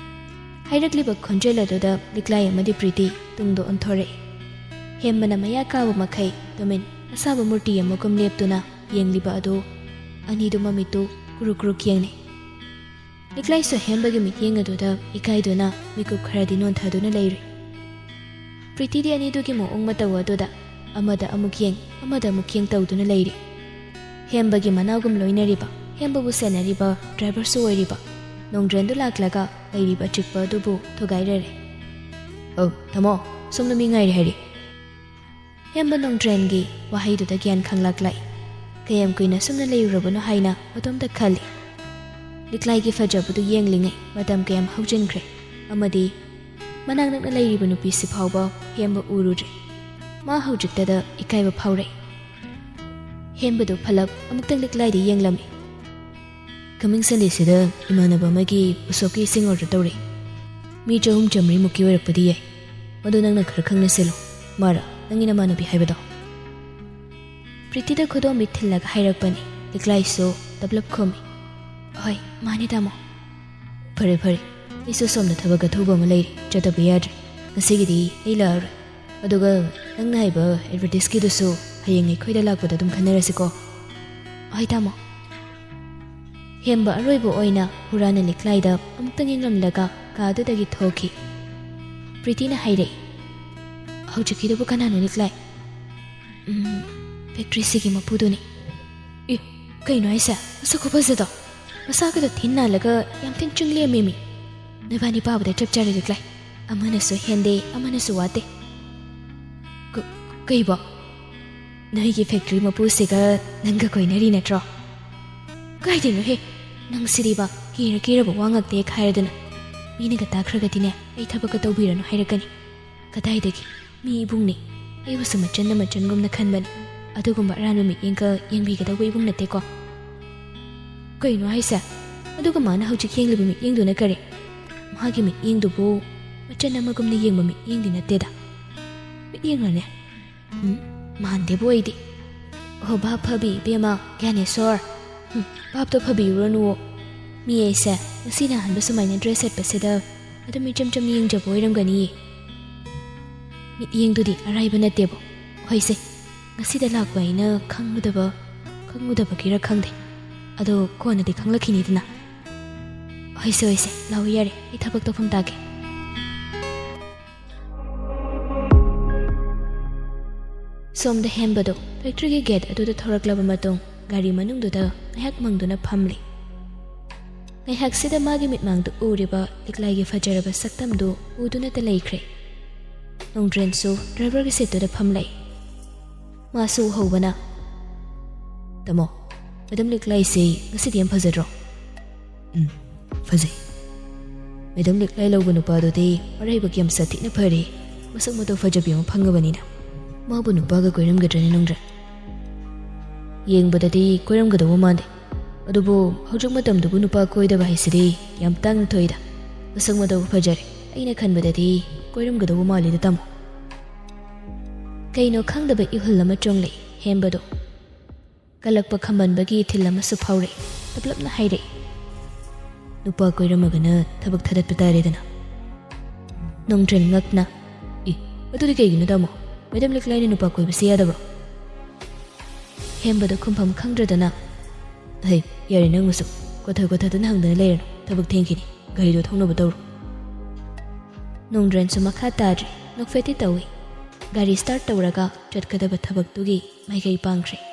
ꯍꯥꯏꯔꯛꯂꯤꯕ ꯈꯣꯟꯖꯦꯜ ꯑꯗꯨꯗ ꯂꯤꯛꯂꯥꯏ ꯑꯃꯗꯤ ꯄ꯭ꯔꯤꯇꯤ ꯇꯨꯡꯗ ꯑꯣꯟꯊꯣꯔꯛꯏ꯫ ꯍꯦꯝꯕꯅ ꯃꯌꯥ ꯀꯥꯕ ꯃꯈꯩ ꯇꯨꯃꯤꯟ ꯑꯁꯥꯕ ꯃꯨꯔꯇꯤ ꯑꯃꯒꯨꯝ ꯂꯦꯞꯇꯨꯅ ꯌꯦꯡꯂꯤꯕ ꯑꯗꯨ ꯑꯅꯤꯗꯨ ꯃꯃꯤꯠꯇꯨ ꯀꯨꯔꯨꯛ ꯀꯨꯔꯨꯛ ꯌꯦꯡꯅꯩ꯫ ꯂꯤꯛꯂꯥꯏꯁꯨ ꯍꯦꯝꯕꯒꯤ ꯃꯤꯠꯌꯦꯡ ꯑꯗꯨꯗ ꯏꯀꯥꯏꯗꯨꯅ ꯃꯤꯀꯨꯞ ꯈꯔꯗꯤ ꯅꯣꯟꯊꯗꯨꯅ ꯂꯩꯔꯤ꯫ ꯄ꯭ꯔꯤꯇꯤꯗꯤ ꯑꯅꯤꯗꯨꯒꯤ ꯃꯑꯣꯡ ꯃꯇꯧ ꯑꯗꯨꯗ ꯑꯃꯗ ꯑꯃꯨꯛ ꯌꯦꯡ, ꯑꯃꯗ ꯑꯃꯨꯛ ꯌꯦꯡ ꯇꯧꯗꯨꯅ ꯂꯩꯔꯤ꯫ ꯍꯦꯝꯕꯒꯤ ꯃꯅꯥꯎꯒꯨꯝ ꯂꯣꯏꯅꯔꯤꯕ, ꯍꯦꯝꯕꯕꯨ ꯁꯦꯟꯅꯔꯤꯕ ꯗ꯭ꯔꯥꯏꯚꯔꯁꯨ ꯑꯣꯏꯔꯤꯕ ꯅꯣꯡꯗ꯭ꯔꯦꯟꯗꯨ ꯂꯥꯛꯂꯒ ꯂꯩꯔꯤꯕ ꯑꯆꯤꯛꯄ ꯑꯗꯨꯕꯨ ꯊꯨꯒꯥꯏꯔꯔꯦ꯫ "ꯑꯧ, ꯊꯝꯃꯣ, ꯁꯣꯝꯗ ꯃꯤ ꯉꯥꯏꯔꯤ ꯍꯥꯏꯔꯤ꯫" ꯍꯦꯝꯕ ꯅꯣꯡꯗ꯭ꯔꯦꯟꯒꯤ ꯋꯥꯍꯩꯗꯨꯗ ꯒ꯭ꯌꯥꯟ ꯈꯪꯂꯛꯂꯛꯏ꯫ ꯀꯌꯥꯝ ꯀꯨꯏꯅ ꯁꯨꯝꯅ ꯂꯩꯔꯨꯔꯕꯅꯣ ꯍꯥꯏꯅ ꯃꯇꯣꯝꯇ ꯈꯜꯂꯤ꯫ ꯂꯤꯛꯂꯥꯏꯒꯤ ꯐꯖꯕꯗꯨ ꯌꯦꯡꯂꯤꯉꯩ ꯃꯇꯝ ꯀꯌꯥꯝ ꯍꯧꯖꯤꯟꯈ꯭ꯔꯦ, ꯑꯃꯗꯤ ꯃꯅꯥꯛ ꯅꯛꯅ ꯂꯩꯔꯤꯕ ꯅꯨꯄꯤꯁꯤ ꯐꯥꯎꯕ ꯍꯦꯝꯕ ꯎꯔꯨꯗ꯭ꯔꯦ꯫ ꯃꯥ ꯍꯧꯖꯤꯛꯇꯗ ꯏꯀꯥꯏꯕ ꯐꯥꯎꯔꯛꯏ꯫ ꯍꯦꯝꯕꯗꯨ ꯐꯂꯞ ꯑꯃꯨꯛꯇꯪ ꯂꯤꯛꯂꯥꯏꯗ ꯌꯦꯡꯂꯝꯃꯤ꯫ "ꯀꯃꯤꯡ ꯁꯟꯗꯦꯁꯤꯗ ꯏꯃꯥꯟꯅꯕ ꯑꯃꯒꯤ ꯎꯁꯣꯞꯀꯤ ꯏꯁꯤꯡ ꯑꯣꯔꯗꯔ ꯇꯧꯔꯤ꯫ ꯃꯤ ꯆꯍꯨꯝ ꯆꯥꯃꯔꯤꯃꯨꯛꯀꯤ ꯑꯣꯏꯔꯛꯄꯗꯤ ꯌꯥꯏ꯫ ꯃꯗꯨ ꯅꯪꯅ ꯈꯔ ꯈꯪꯅ ꯁꯤꯜꯂꯨ꯫ ꯃꯥꯔ, ꯅꯪꯒꯤ ꯅꯃꯥꯟꯅꯕꯤ ꯍꯥꯏꯕꯗꯣ?" ꯄ꯭ꯔꯤꯇꯤꯗ ꯈꯨꯗꯣꯝꯕꯤ ꯊꯤꯜꯂꯒ ꯍꯥꯏꯔꯛꯄꯅꯤ꯫ ꯂꯤꯛꯂꯥꯏꯁꯨ ꯇꯞꯂꯞ ꯈꯨꯝꯃꯤ, "ꯍꯣꯏ, ꯃꯥꯅꯦ ꯇꯥꯃꯣ꯫" "ꯐꯔꯦ, ꯐꯔꯦ꯫ ꯑꯩꯁꯨ ꯁꯣꯝꯗ ꯊꯕꯛ ꯑꯊꯨꯕ ꯑꯃ ꯂꯩꯔꯦ, ꯆꯠꯇꯕ ꯌꯥꯗ꯭ꯔꯦ꯫ ꯉꯁꯤꯒꯤꯗꯤ ꯑꯩ ꯂꯥꯛꯑꯔꯣꯏ꯫ ꯑꯗꯨꯒ ꯅꯪꯅ ꯍꯥꯏꯕ ꯑꯦꯗꯚꯔꯇꯤꯁꯀꯤꯗꯨꯁꯨ ꯍꯌꯦꯡ ꯑꯩꯈꯣꯏꯗ ꯂꯥꯛꯄꯗ ꯑꯗꯨꯝ ꯈꯟꯅꯔꯁꯤꯀꯣ꯫ ꯍꯣꯏ ꯇꯥꯃꯣ꯫ ꯍꯦꯝꯕ ꯑꯔꯣꯏꯕ ꯑꯣꯏꯅ ꯍꯨꯔꯥꯅ ꯂꯤꯛꯂꯥꯏꯗ ꯑꯃꯨꯛꯇꯪ ꯌꯦꯡꯂꯝꯂꯒ ꯀꯥꯗꯨꯗꯒꯤ ꯊꯣꯛꯈꯤ꯫ ꯄ꯭ꯔꯤꯇꯤꯅ ꯍꯥꯏꯔꯛꯏ, "ꯍꯧꯖꯤꯛꯀꯤꯗꯨꯕꯨ ꯀꯅꯥꯅꯣ ꯂꯤꯛꯂꯥꯏ?" "ꯎꯝ, ꯐꯦꯛꯇ꯭ꯔꯤꯁꯤꯒꯤ ꯃꯄꯨꯗꯨꯅꯤ꯫" "ꯑꯦ, ꯀꯩꯅꯣ ꯍꯥꯏꯁꯦ? ꯃꯁꯛ ꯈꯨꯐꯖꯗꯣ! ꯃꯁꯥꯒꯗꯣ ꯊꯤꯟ ꯅꯥꯜꯂꯒ ꯌꯥꯝ ꯊꯤꯟ ꯆꯤꯡ ꯂꯦꯝꯃꯦꯃꯤ꯫ ꯅꯣꯏꯕꯥꯅꯤ ꯄꯥꯕꯗ ꯆꯞ ꯆꯥꯔꯦ ꯂꯤꯛꯂꯥꯏ꯫ ꯑꯃꯅꯁꯨ ꯍꯦꯟꯗꯦ, ꯑꯃꯅꯁꯨ ꯋꯥꯠꯇꯦ꯫" "ꯀ-, ꯀꯩꯕꯣ? ꯅꯣꯏꯒꯤ ꯐꯦꯛꯇ꯭ꯔꯤ ꯃꯄꯨꯁꯤꯒ ꯅꯪꯒ ꯀꯣꯏꯅꯔꯤ ꯅꯠꯇ꯭ꯔꯣ?" "ꯀꯥꯏꯗꯩꯅꯣꯍꯦ? ꯅꯪ ꯁꯤꯗꯤꯕ ꯀꯦꯔ ꯀꯦꯔꯕ ꯋꯥ ꯉꯥꯛꯇ ꯍꯦꯛ ꯍꯥꯏꯔꯗꯅ꯫ ꯃꯤꯅꯒ ꯇꯥꯈ꯭ꯔꯒꯗꯤꯅꯦ, ꯑꯩ ꯊꯕꯛꯀ ꯇꯧꯕꯤꯔꯅꯨ ꯍꯥꯏꯔꯛꯀꯅꯤ꯫ ꯀꯗꯥꯏꯗꯒꯤ? ꯃꯤ ꯏꯕꯨꯡꯅꯤ꯫ ꯑꯩꯕꯨꯁꯨ ꯃꯆꯟꯅ ꯃꯆꯟꯒꯨꯝꯅ ꯈꯟꯕꯅꯤ꯫ ꯑꯗꯨꯒꯨꯝꯕ ꯑꯔꯥꯟꯕ ꯃꯤꯠꯌꯦꯡꯒ ꯌꯦꯡꯕꯤꯒꯗꯧꯕ ꯏꯕꯨꯡ ꯅꯠꯇꯦꯀꯣ꯫" "ꯀꯩꯅꯣ ꯍꯥꯏꯁꯦ? ꯑꯗꯨꯒ ꯃꯥꯅ ꯍꯧꯖꯤꯛ ꯌꯦꯡꯂꯤꯕ ꯃꯤꯠꯌꯦꯡꯗꯨꯅ ꯀꯔꯤ? ꯃꯥꯒꯤ ꯃꯤꯠꯌꯦꯡꯗꯨꯕꯨ ꯃꯆꯟ ꯑꯃꯒꯨꯝꯅ ꯌꯦꯡꯕ ꯃꯤꯠꯌꯦꯡꯗꯤ ꯅꯠꯇꯦꯗ꯫" "ꯃꯤꯠꯌꯦꯡꯂꯅꯦ? ꯎꯝ, ꯃꯥꯟꯗꯦꯕꯨ ꯑꯩꯗꯤ꯫ ꯑꯣ, ꯚꯥꯞ ꯐꯕꯤ ꯏꯕꯦꯝꯃ, ꯒ꯭ꯌꯥꯅꯦꯁꯣꯔ꯫ ꯎꯝ, ꯚꯥꯞꯇꯣ ꯐꯕꯤꯔꯨꯔꯅꯨꯋꯣ꯫ ꯃꯤ ꯑꯩꯁꯦ ꯉꯁꯤꯅ ꯑꯍꯥꯟꯕ ꯁꯨꯃꯥꯏꯅ ꯗ꯭ꯔꯦꯁ ꯁꯦꯠꯄꯁꯤꯗ ꯑꯗꯨꯝ ꯏꯆꯝ ꯆꯝꯅ ꯌꯦꯡꯖꯕ ꯑꯣꯏꯔꯝꯒꯅꯤꯌꯦ꯫ ꯃꯤꯠꯌꯦꯡꯗꯨꯗꯤ ꯑꯔꯥꯏꯕ ꯅꯠꯇꯦꯕꯣ꯫ ꯍꯣꯏꯁꯦ, ꯉꯁꯤꯗ ꯂꯥꯛꯄ ꯑꯩꯅ ꯈꯪꯉꯨꯗꯕ, ꯈꯪꯉꯨꯗꯕꯒꯤꯔ ꯈꯪꯗꯦ꯫ ꯑꯗꯣ ꯀꯣꯟꯅꯗꯤ ꯈꯪꯂꯛꯈꯤꯅꯤꯗꯅ꯫" "ꯍꯣꯏꯁꯦ, ꯍꯣꯏꯁꯦ, ꯂꯥꯛꯑꯣ ꯌꯥꯔꯦ, ꯑꯩ ꯊꯕꯛ ꯇꯧꯐꯝ ꯇꯥꯒꯦ꯫" ꯁꯣꯝꯗ ꯍꯦꯝꯕꯗꯣ ꯐꯦꯛꯇ꯭ꯔꯤꯒꯤ ꯒꯦꯠ ꯑꯗꯨꯗ ꯊꯣꯔꯛꯂꯕ ꯃꯇꯨꯡ ꯒꯥꯔꯤ ꯃꯅꯨꯡꯗꯨꯗ ꯉꯥꯏꯍꯥꯛ ꯃꯪꯗꯨꯅ ꯐꯝꯂꯤ꯫ ꯉꯥꯏꯍꯥꯛꯁꯤꯗ ꯃꯥꯒꯤ ꯃꯤꯠꯃꯥꯡꯗ ꯎꯔꯤꯕ ꯂꯤꯛꯂꯥꯏꯒꯤ ꯐꯖꯔꯕ ꯁꯛꯇꯝꯗꯨ ꯎꯗꯨꯅꯇ ꯂꯩꯈ꯭ꯔꯦ꯫ ꯅꯣꯡꯗ꯭ꯔꯦꯟꯁꯨ ꯗ꯭ꯔꯥꯏꯚꯔꯒꯤ ꯁꯤꯠꯇꯨꯗ ꯐꯝꯂꯩ꯫ ꯃꯥꯁꯨ ꯎꯍꯧꯕꯅ, "ꯇꯥꯃꯣ, ꯃꯦꯗꯝ ꯂꯤꯛꯂꯥꯏꯁꯦ ꯉꯁꯤꯗꯤ ꯌꯥꯝ ꯐꯖꯗ꯭ꯔꯣ?" "ꯎꯝ, ꯐꯖꯩ꯫ ꯃꯦꯗꯝ ꯂꯤꯛꯂꯥꯏ ꯂꯧꯕ ꯅꯨꯄꯥꯗꯨꯗꯤ ꯃꯔꯥꯏꯕꯛ ꯌꯥꯝ ꯁꯥꯊꯤꯅ ꯐꯔꯦ, ꯃꯁꯛ ꯃꯇꯧ ꯐꯖꯕꯤ ꯑꯃ ꯐꯪꯉꯕꯅꯤꯅ꯫ ꯃꯥꯕꯨ ꯅꯨꯄꯥꯒ ꯀꯣꯏꯔꯝꯒꯗ꯭ꯔꯅꯦ ꯅꯣꯡꯗ꯭ꯔꯦꯟ?" "ꯌꯦꯡꯕꯗꯗꯤ ꯀꯣꯏꯔꯝꯒꯗꯧꯕ ꯃꯥꯟꯗꯦ꯫ ꯑꯗꯨꯕꯨ ꯍꯧꯖꯤꯛ ꯃꯇꯝꯗꯕꯨ ꯅꯨꯄꯥ ꯀꯣꯏꯗꯕ ꯍꯥꯏꯁꯤꯗꯤ ꯌꯥꯝ ꯇꯥꯡꯅ ꯊꯣꯛꯏꯗ꯫ ꯃꯁꯛ ꯃꯇꯧ ꯐꯖꯔꯦ꯫ ꯑꯩꯅ ꯈꯟꯕꯗꯗꯤ ꯀꯣꯏꯔꯝꯒꯗꯧꯕ ꯃꯥꯜꯂꯤꯗ, ꯇꯥꯃꯣ꯫" ꯀꯩꯅꯣ ꯈꯪꯗꯕ ꯏꯍꯨꯜ ꯑꯃ ꯆꯣꯡꯂꯛꯏ ꯍꯦꯝꯕꯗꯣ꯫ ꯀꯜꯂꯛꯄ ꯈꯝꯕꯟꯕꯒꯤ ꯏꯊꯤꯜ ꯑꯃꯁꯨ ꯐꯥꯎꯔꯛꯏ꯫ ꯇꯞꯂꯞꯅ ꯍꯥꯏꯔꯛꯏ, "ꯅꯨꯄꯥ ꯀꯣꯏꯔꯝꯃꯒꯅ ꯊꯕꯛ ꯊꯥꯗꯠꯄ ꯇꯥꯔꯦꯗꯅ꯫" ꯅꯣꯡꯗ꯭ꯔꯦꯟ ꯉꯛꯅ, "ꯏ, ꯑꯗꯨꯗꯤ ꯀꯩꯒꯤꯅꯣ ꯇꯥꯃꯣ? ꯃꯦꯗꯝ ꯂꯤꯛꯂꯥꯏꯅ ꯅꯨꯄꯥ ꯀꯣꯏꯕꯁꯤ ꯌꯥꯗꯕ꯭ꯔꯣ?" ꯍꯦꯝꯕꯗ ꯈꯨꯝꯐꯝ ꯈꯪꯗ꯭ꯔꯗꯅ, "ꯍꯩ, ꯌꯥꯔꯦ, ꯅꯪꯅꯁꯨ ꯀꯣꯊ ꯀꯣꯊꯗꯅ ꯍꯪꯗꯅ ꯂꯩꯔꯅꯨ, ꯊꯕꯛ ꯊꯦꯡꯈꯤꯅꯤ, ꯒꯥꯔꯤꯗꯣ ꯊꯧꯅꯕ ꯇꯧꯔꯣ"꯫ ꯅꯣꯡꯗ꯭ꯔꯦꯟꯁꯨ ꯃꯈꯥ ꯇꯥꯗ꯭ꯔꯦ, ꯅꯣꯛꯐꯦꯠꯇꯤ ꯇꯧꯏ꯫ ꯒꯥꯔꯤ ꯁ꯭ꯇꯥꯔꯠ ꯇꯧꯔꯒ ꯆꯠꯀꯗꯕ ꯊꯕꯛꯇꯨꯒꯤ ꯃꯥꯏꯀꯩ ꯄꯥꯡꯈ꯭ꯔꯦ꯫